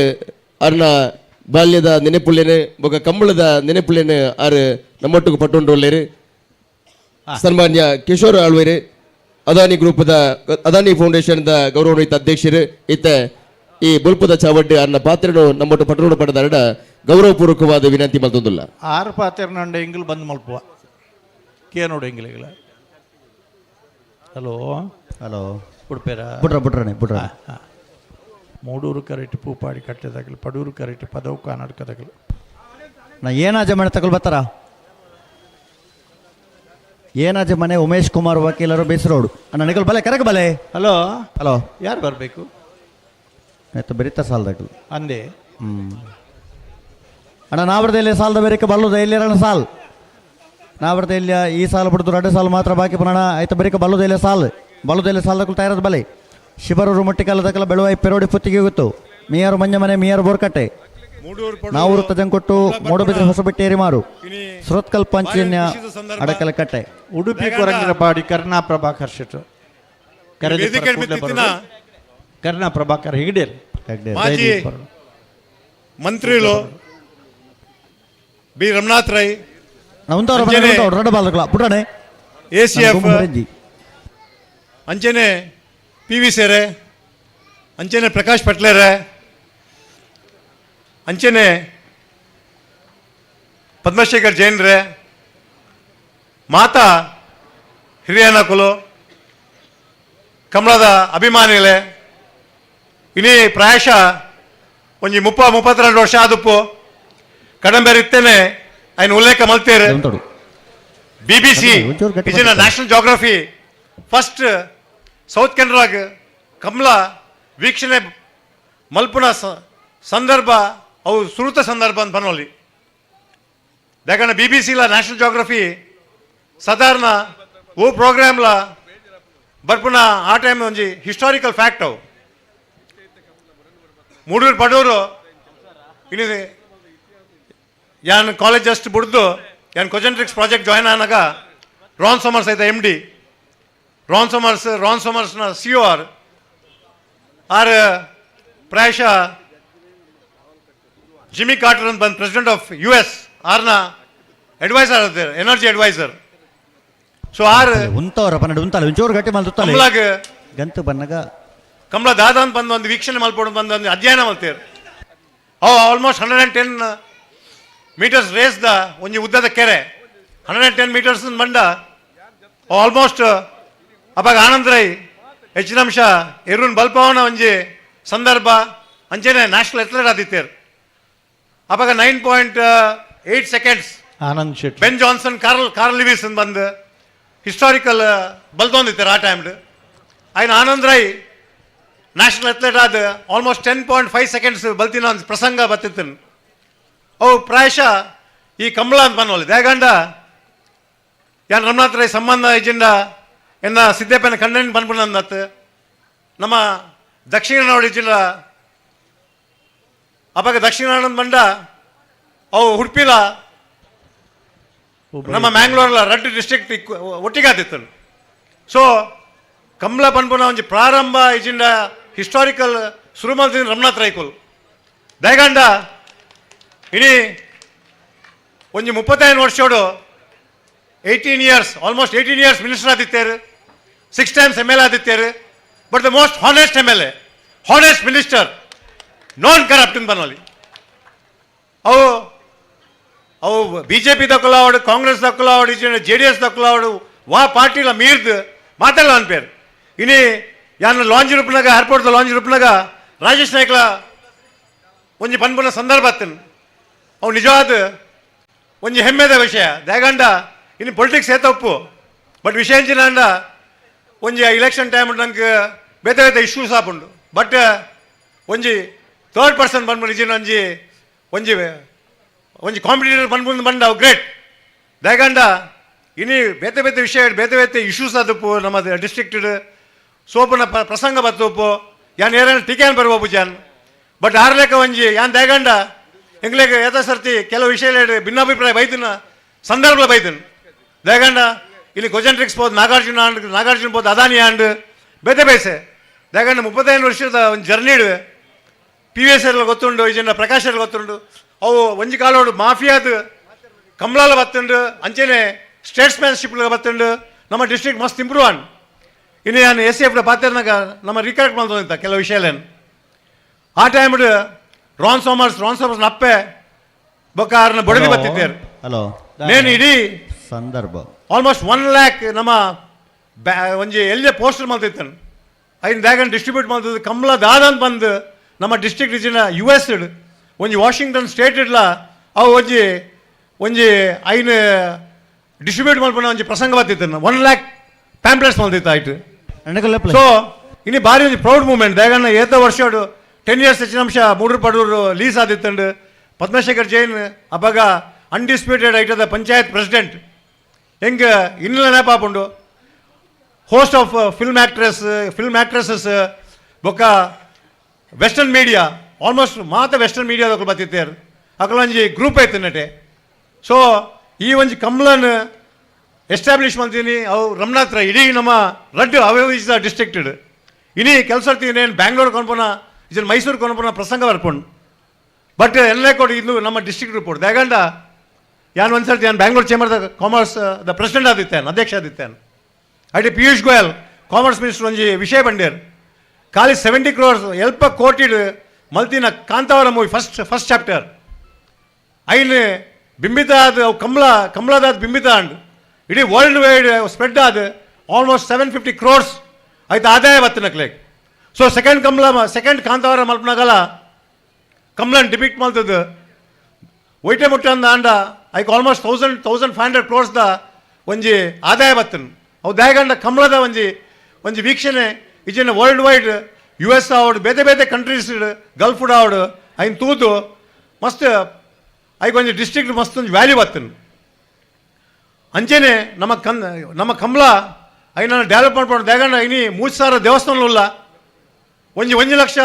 [SPEAKER 6] ಅರ್ನ ಬಾಲ್ಯದ ನೆನೆಪುಳ್ಳೆನೆ ಬೊಕ ಕಂಬಳದ ನೆನೆಪುಳ್ಳೆನೆ ಆರು ನಮ್ಮೊಟ್ಟಿಗೆ ಪಟ್ಟೊಂಡುಳ್ಳೇರು. ಸನ್ಮಾನ್ಯ ಕಿಶೋರ್ ಆಳ್ವೇರು ಅದಾನಿ ಗ್ರೂಪದ ಅದಾನಿ ಫೌಂಡೇಶನ್ the ಗೌರವಾನ್ವಿತ ಅಧ್ಯಕ್ಷರು ಇತ್ತ ಈ ಬುಲ್ಪದ ಚಾವಡ್ಡು ಅರ್ನ ಪಾತ್ರನು ನಮ್ಮೊಟ್ಟು ಪಟ್ಟೊಂಡು ಪಡೆದ ಗೌರವಪೂರ್ವಕವಾದ ವಿನಂತಿ ಮಲ್ತೊಂದುಲ್ಲ.
[SPEAKER 9] ಆರು ಪಾತ್ರ ಎಂಗಿಲ್ ಬಂದ್ ಮಲ್ಪುವ ಕೇನೋಡು ಎಂಗಿಲಿಗಳ. ಹಲೋ
[SPEAKER 1] ಹಲೋ
[SPEAKER 9] ಉಡುಪೇರ
[SPEAKER 1] ಬುಡ್ರ ಬುಡ್ರನೆ ಬುಡ್ರ.
[SPEAKER 9] ಮೂಡೂರು ಕರೆಕ್ಟ್ ಪೂಪಾಡಿ ಕಟ್ಟೆದಾಗಲಿ ಪಡೂರು ಕರೆಕ್ಟ್ ಪದವು ಕರ್ನಾಟಕದಾಗಲಿ.
[SPEAKER 1] ನಾ ಏನಾಜ ಮನೆ ತಗೊಳ್ ಬರ್ತಾರ ಏನಾಜ ಮನೆ ಉಮೇಶ್ ಕುಮಾರ್ ವಕೀಲರು ಬೇಸರೋಡು ಅಣ್ಣ ನಿಗಲ್ ಬಲೆ ಕರೆಕ್ ಬಲೆ.
[SPEAKER 9] ಹಲೋ
[SPEAKER 1] ಹಲೋ
[SPEAKER 9] ಯಾರು ಬರಬೇಕು?
[SPEAKER 1] ಆಯ್ತು ಬೆರಿತ ಸಾಲದಾಗಲು
[SPEAKER 9] ಅಂದೆ
[SPEAKER 1] ಅಣ್ಣ ನಾವರ್ದ ಸಾಲದ ಬೇರೆ ಬಲ್ಲುದ ಎಲ್ಲಿ ಸಾಲ್ ನಾವರ್ದ ಇಲ್ಲಿ ಈ ಸಾಲ ಬಿಡ್ದು 2 ಸಾಲು ಮಾತ್ರ ಬಾಕಿ ಪುನಣ ಆಯ್ತು ಬರೀಕ ಬಲ್ಲುದ ಇಲ್ಲ ಸಾಲ್ ಬಲ್ಲುದ ಸಾಲದಕ್ಕೂ ತಯಾರದ ಬಲೆ. ಶಿಬರೂರು ಮೊಟ್ಟಿಕಾಲದಕ್ಕಲ್ಲ ಬೆಳುವಾಯಿ ಪೆರೋಡಿ ಪುತ್ತಿಗೆ ಗೊತ್ತು ಮೀಯಾರು ಮಂಜ ಮನೆ ಮೀಯಾರು ಬೋರ್ಕಟ್ಟೆ ನಾವೂರು ತಜಂಕೊಟ್ಟು ಮೂಡಬಿದ್ರೆ ಹೊಸಬೆಟ್ಟೇರಿ ಮಾರು ಸುರತ್ಕಲ್ ಪಂಚನ್ಯ ಅಡಕಲ ಕಟ್ಟೆ
[SPEAKER 9] ಉಡುಪಿ ಕೊರಂಗಿರಪಾಡಿ ಕರುಣಾ ಪ್ರಭಾಕರ್ ಶೆಟ್ಟರು ಕರುಣಾ ಪ್ರಭಾಕರ್ ಹೆಗ್ಡೆ
[SPEAKER 10] ಮಾಜಿ ಮಂತ್ರಿಗಳು B Ramanath Rai ACF ಅಂಚನೆ ಪಿ ವಿ ಸೇರೆ ಅಂಚನೆ ಪ್ರಕಾಶ್ ಪಟ್ಲೇರೆ ಅಂಚನೆ ಪದ್ಮಶೇಖರ್ ಜೈನ್ರೆ ಮಾತಾ ಹಿರಿಯನಕುಲು ಕಮಲದ ಅಭಿಮಾನಿಗಳೇ ಇನಿ ಪ್ರಾಯಶಃ ಒಂಜಿ 32 ವರ್ಷ ಆದುಪ್ಪು ಕಡಂಬೇರ್ ಇತ್ತೇನೆ ఆయన ಉಲ್ಲೇಖ ಮಲ್ತೇರು. ಬಿಬಿಸಿ ಇಜಿನ national geography first south ಕೆನರಾಗ್ ಕಮಲ ವೀಕ್ಷಣೆ ಮಲ್ಪುನ ಸಂದರ್ಭ ಅವು ಸುರುತ ಸಂದರ್ಭ ಅಂತ ಪನೋಲಿ. ಯಾಕಂದ್ರೆ ಬಿ ಬಿ ಸಿಲ ನ್ಯಾಷನಲ್ ಜಾಗ್ರಫಿ ಸಾಧಾರಣ ಓ ಪ್ರೋಗ್ರಾಮ್ಲ ಬರ್ಪುನ ಆ ಟೈಮ್ ಒಂಜಿ ಹಿಸ್ಟಾರಿಕಲ್ ಫ್ಯಾಕ್ಟ್ ಅವು. ಮೂಡೂರು ಪಡೂರು ಇನ್ನು ಯಾನ್ ಕಾಲೇಜ್ ಜಸ್ಟ್ ಬುಡ್ದು ಯಾನ್ ಕೊಜೆಂಟ್ರಿಕ್ಸ್ ಪ್ರಾಜೆಕ್ಟ್ ಜಾಯ್ನ್ ಆನಾಗ ರಾನ್ ಸೋಮರ್ಸ್ ಐತ M D, Ron Somers, Ron ಸೋಮರ್ಸ್ನ C O R R ಪ್ರಾಯಶಃ ಜಿಮ್ಮಿ ಕಾರ್ಟರ್ ಅಂತ ಬಂದು president of U S ಆರ್ನ ಅಡ್ವೈಸರ್ ಅದೇ energy adviser. So R
[SPEAKER 1] ಉಂತವರ ಪನ್ನಡ ಉಂತಾಲೆ ಒಂಚೂರು ಗಟ್ಟಿ ಮಲ್ತುತ್ತಾಲೆ
[SPEAKER 10] ಕಮಲಾಗ್
[SPEAKER 1] ಗಂತು ಬನ್ನಗ
[SPEAKER 10] ಕಮಲ ದಾದ ಅಂತ ಬಂದು ಒಂದು ವೀಕ್ಷಣೆ ಮಲ್ಪೊಡು ಬಂದು ಒಂದು ಅಧ್ಯಯನ ಮಲ್ತೇರು. ಅವು almost 110 metres race the ಒಂಜಿ ಉದ್ದದ ಕೆರೆ 110 ಮೀಟರ್ಸ್ ಬಂಡ ಆಲ್ಮೋಸ್ಟ್. ಅವಾಗ ಆನಂದ್ ರೈ ಹೆಚ್ಚಿನ ಅಂಶ ಎರುನ್ ಬಲ್ಪವನ ಒಂಜಿ ಸಂದರ್ಭ ಅಂಚೆನೆ ನ್ಯಾಷನಲ್ ಅಥ್ಲೆಟ್ ಆದಿತ್ತೇರು. ಅವಾಗ 9.8 seconds
[SPEAKER 9] Anand Shetty
[SPEAKER 10] Ben Johnson, Carl Carl Lewis ಅಂತ ಬಂದು ಹಿಸ್ಟಾರಿಕಲ್ ಬಲ್ತೊಂದಿತ್ತಾರೆ ಆ ಟೈಮ್ಡ್. ಆಯ್ನ ಆನಂದ್ ರೈ ನ್ಯಾಷನಲ್ ಅಥ್ಲೆಟ್ ಆದ ಆಲ್ಮೋಸ್ಟ್ 10.5 ಸೆಕೆಂಡ್ಸ್ ಬಲ್ತಿನ ಒಂದು ಪ್ರಸಂಗ ಬತ್ತಿತ್ತು. ಅವು ಪ್ರಾಯಶಃ ಈ ಕಮಲ ಅಂತ ಬಂದವಲ್ಲ ದೇಗಂಡ ಯಾನ್ ರಮನಾಥ್ ರೈ ಸಂಬಂಧ ಇಜಿಂಡ ಎನ್ನ ಸಿದ್ದಪ್ಪನ ಕಣ್ಣನ್ ಬಂದ್ಬಿಡಂದತ್ತು. ನಮ್ಮ ದಕ್ಷಿಣ ಕನ್ನಡ ಜಿಲ್ಲಾ ಅವಾಗ ದಕ್ಷಿಣ ಕನ್ನಡ ಬಂಡ ಅವು ಉಡುಪಿಲ ನಮ್ಮ ಮ್ಯಾಂಗ್ಳೂರ್ಲ ರಡ್ಡು ಡಿಸ್ಟ್ರಿಕ್ಟ್ ಒಟ್ಟಿಗೆ ಆತಿತ್ತು. ಸೊ ಕಮಲ ಪನ್ಪುನ ಒಂಜಿ ಪ್ರಾರಂಭ ಇಜಿಂಡ ಹಿಸ್ಟಾರಿಕಲ್ ಸುರು ಮಲ್ತಿನ ರಮನಾಥ್ ರೈಕುಲ್. ದಯಗಂಡ ಇಡೀ ಒಂಜಿ 35 ವರ್ಷೋಡು 18 years, almost 18 years minister ಆದಿತ್ತೇರು, six times M L ಆದಿತ್ತೇರು. But the most honest MLA, honest minister, non corrupt ಬನ್ನಲ್ಲಿ. ಅವು ಅವು ಬಿಜೆಪಿ ದಕ್ಕಲಾವಡು, ಕಾಂಗ್ರೆಸ್ ದಕ್ಕಲಾವಡು, J D S ದಕ್ಕಲಾವಡು, ವಾ ಪಾರ್ಟಿಲ ಮೀರ್ದು ಮಾತಾಡಲ್ಲ ಅನ್ಪೇರು. ಇನಿ ಯಾನ್ ಲಾಂಜ್ ರೂಪನಾಗ, ಏರ್ಪೋರ್ಟ್ ಲಾಂಜ್ ರೂಪನಾಗ ರಾಜೇಶ್ ನಾಯ್ಕಲ ಒಂಜಿ ಪನ್ಪುನ ಸಂದರ್ಭ ಅತ್ತನ್. ಅವು ನಿಜವಾದ ಒಂಜಿ ಹೆಮ್ಮೆದ ವಿಷಯ. ದೇಗಂಡ ಇನ್ನು ಪೊಲಿಟಿಕ್ಸ್ ಏತಪ್ಪು, ಬಟ್ ವಿಷಯ ಅಂಚಿನ ಒಂಜಿ ಇಲೆಕ್ಷನ್ ಟೈಮ್ ನಂಗೆ ಬೇತೆ ಬೇತೆ ಇಶ್ಯೂಸ್ ಆಪುಂಡು. ಬಟ್ ಒಂಜಿ ಥರ್ಡ್ ಪರ್ಸನ್ ಬಂದ್ಬಿಟ್ಟು ನಿಜ ಒಂಜಿ ಒಂಜಿ ಒಂಜಿ ಕಾಂಪಿಟೇಟರ್ ಬಂದ್ಬಿಟ್ಟು ಬಂಡ ಅವು ಗ್ರೇಟ್. ದಯಗಂಡ ಇನಿ ಬೇತೆ ಬೇತೆ ವಿಷಯ, ಬೇತೆ ಬೇತೆ ಇಶ್ಯೂಸ್ ಅದಪ್ಪು. ನಮ್ಮ ಡಿಸ್ಟ್ರಿಕ್ಟ್ ಸೋಪುನ ಪ್ರಸಂಗ ಬತ್ತುಪ್ಪು. ಯಾನ್ ಏನೇನು ಟೀಕೆ ಬರ್ಬೋದು ಜಾನ್, ಬಟ್ ಆರ್ಲೆಕ್ಕ ಒಂಜಿ ಯಾನ್ ದಯಗಂಡ ಎಂಗ್ಲೇಗ ಏತ ಸರ್ತಿ ಕೆಲವು ವಿಷಯ ಭಿನ್ನಾಭಿಪ್ರಾಯ ಬೈದಿನ ಸಂದರ್ಭ ಬೈದನ್. ದಯಗಂಡ ಇಲ್ಲಿ ಕೊಜೆಂಟ್ರಿಕ್ಸ್ ಬೋದು, ನಾಗಾರ್ಜುನ ಅಂಡ್ ನಾಗಾರ್ಜುನ ಬೋದು, ಅದಾನಿ ಅಂಡ್ ಬೇತೆ ಬೇಸೆ. ದಯಗಂಡ 35 ವರ್ಷದ ಒಂದು journey P V S ಎಲ್ಲ ಗೊತ್ತುಂಡು, ಈ ಜನ ಪ್ರಕಾಶ್ ಎಲ್ಲ ಗೊತ್ತುಂಡು. ಅವು ಒಂಜಿ ಕಾಲೋಡು ಮಾಫಿಯಾದ ಕಮಲಾಲ ಬತ್ತುಂಡು, ಅಂಚೆನೆ ಸ್ಟೇಟ್ಸ್ಮ್ಯಾನ್ಶಿಪ್ ಬತ್ತುಂಡು. ನಮ್ಮ ಡಿಸ್ಟ್ರಿಕ್ಟ್ ಮಸ್ತ್ ಇಂಪ್ರೂವ್ ಆನ್. ಇನ್ನು ನಾನು S C F ಪಾತ್ರನಾಗ ನಮ್ಮ ರಿಕರೆಕ್ಟ್ ಮಾಡ್ತಂತ ಕೆಲವು ವಿಷಯಲೇನು. ಆ ಟೈಮ್ ರಾನ್ ಸೋಮರ್ಸ್, ರಾನ್ ಸೋಮರ್ಸ್ ನಪ್ಪೆ ಬೊಕ್ಕ ಆರ್ನ ಬೊಡದಿ ಬತ್ತಿದ್ದೇರು.
[SPEAKER 1] ಹಲೋ.
[SPEAKER 10] ನೇನು ಇಡೀ
[SPEAKER 1] ಸಂದರ್ಭ
[SPEAKER 10] ಆಲ್ಮೋಸ್ಟ್ 1 ಲ್ಯಾಕ್ ನಮ್ಮ ಬ್ಯಾ ಒಂಜಿ ಎಲ್ಲೇ ಪೋಸ್ಟರ್ ಮಲ್ತಿತ್ತನು, ಐನ್ ಬ್ಯಾಗನ್ ಡಿಸ್ಟ್ರಿಬ್ಯೂಟ್ ಮಾಡ್ತದ್ದು. ಕಮಲ ದಾದ ಅಂತ ಬಂದು ನಮ್ಮ ಡಿಸ್ಟ್ರಿಕ್ಟ್ ರೀಜಿನ ಯು ಎಸ್ ಒಂಜಿ ವಾಷಿಂಗ್ಟನ್ ಸ್ಟೇಟ್ ಇಡ್ಲ ಅವು ಒಂಜಿ ಒಂಜಿ ಐನ್ ಡಿಸ್ಟ್ರಿಬ್ಯೂಟ್ ಮಲ್ಪುನ ಒಂಜಿ ಪ್ರಸಂಗ ಬತ್ತಿತ್ತು. 1 ಲ್ಯಾಕ್ ಪ್ಯಾಂಪ್ಲೆಟ್ಸ್ ಮಲ್ತಿತ್ತು ಆಯ್ತು. ಸೊ ಇನ್ನು ಭಾರಿ ಒಂಜಿ ಪ್ರೌಡ್ ಮೂಮೆಂಟ್. ದಾಗಣ್ಣ ಏತ ವರ್ಷ 10 ಇಯರ್ಸ್ ಹೆಚ್ಚಿನ ಅಂಶ ಮೂರು ಪಡೂರು ಲೀಸ್ ಆದಿತ್ತಂಡು. ಪದ್ಮಶೇಖರ್ ಜೈನ್ ಅಬ್ಬಗ ಅನ್ಡಿಸ್ಪ್ಯೂಟೆಡ್ ಐಟದ ಪಂಚಾಯತ್ ಪ್ರೆಸಿಡೆಂಟ್. ಹೆಂಗೆ ಇನ್ನೆಲ್ಲ ನೆನಪಾಪುಂಡು. Host of film actress, film actresses ಬೊಕ್ಕ western media, almost ಮಾತ ವೆಸ್ಟರ್ನ್ ಮೀಡಿಯಾದಕ್ಲು ಬತ್ತಿತ್ತೇರು. ಅಕಲ ಒಂಜಿ ಗ್ರೂಪ್ ಐತೆ ನಟೆ. ಸೊ ಈ ಒಂಜಿ ಕಮ್ಲನ್ ಎಸ್ಟಾಬ್ಲಿಷ್ ಮಾಡ್ತೀನಿ ಅವು ರಮನಾಥ್ ರೈ. ಇಡೀ ನಮ್ಮ ರಡ್ಡು ಅವೇ ಡಿಸ್ಟ್ರಿಕ್ಟ್ ಇನಿ ಕೆಲಸ ಏನು ಬ್ಯಾಂಗ್ಳೂರ್ ಕೊನ್ಪುನ ಇದನ್ನು ಮೈಸೂರು ಕೊನ್ಪುನ ಪ್ರಸಂಗ ಬರ್ಪುಂಡು. ಬಟ್ ಎಲ್ಲ ಕೊಡು ಇದು ನಮ್ಮ ಡಿಸ್ಟ್ರಿಕ್ಟ್ ರಿಪೋರ್ಟ್. ದಾಗಂಡ ಯಾನ್ ಒಂದ್ಸರ್ತಿ ನಾನು Bangalore chamber the commerce the president ಆದಿತ್ತೇನೆ, ಅಧ್ಯಕ್ಷ ಆದಿತ್ತೇನೆ. IT Piyush Goyal commerce minister ಒಂಜಿ ವಿಷಯ ಬಂಡೇರ್. ಖಾಲಿ 70 ಕ್ರೋರ್ಸ್ ಎಲ್ಪ ಕೋಟಿಡ್ ಮಲ್ತಿನ Kantavara movie first first chapter ಐನ್ ಬಿಂಬಿತ ಆದ ಅವು ಕಮಲ ಕಮಲದಾದ ಬಿಂಬಿತ ಅಂಡ್ ಇಡೀ world wide spread ಆದ ಆಲ್ಮೋಸ್ಟ್ 750 ಕ್ರೋರ್ಸ್ ಆಯ್ತು ಆದಾಯ ಬತ್ತಿನಕ್ಲೇಕ್. ಸೊ ಸೆಕೆಂಡ್ ಕಮಲ, ಸೆಕೆಂಡ್ ಕಾಂತಾವರ ಮಲ್ಪನಾಗಲ ಕಮಲನ್ ಡಿಪಿಕ್ಟ್ ಮಲ್ತದ್ದು ಒಯ್ಟೆ ಮುಟ್ಟಂದ ಅಂಡ ಐಕ್ almost thousand 1500 ಕ್ರೋರ್ಸ್ದ ಒಂಜಿ ಆದಾಯ ಬತ್ತನ್. ಅವು ದಾಯಗಂಡ ಕಮಲದ ಒಂಜಿ ಒಂಜಿ ವೀಕ್ಷಣೆ ಇಜಿನ world wide U S ಆವಡ್, ಬೇತೆ ಬೇತೆ ಕಂಟ್ರೀಸ್ ಗಲ್ಫ್ ಆವಡ್ ಐನ್ ತೂದು ಮಸ್ತ್ ಐಕ್ ಒಂಜಿ ಡಿಸ್ಟ್ರಿಕ್ಟ್ ಮಸ್ತ್ ಒಂಜಿ ವ್ಯಾಲ್ಯೂ ಬತ್ತನ್. ಅಂಚೆನೆ ನಮ್ಮ ಕನ್ ನಮ್ಮ ಕಮಲ ಐನ ಡೆವಲಪ್ ಮಾಡ್ಕೊಂಡು. ದಾಗಂಡ ಇನಿ 3000 ದೇವಸ್ಥಾನ ಉಲ್ಲ. ಒಂಜಿ ಒಂಜಿ ಲಕ್ಷ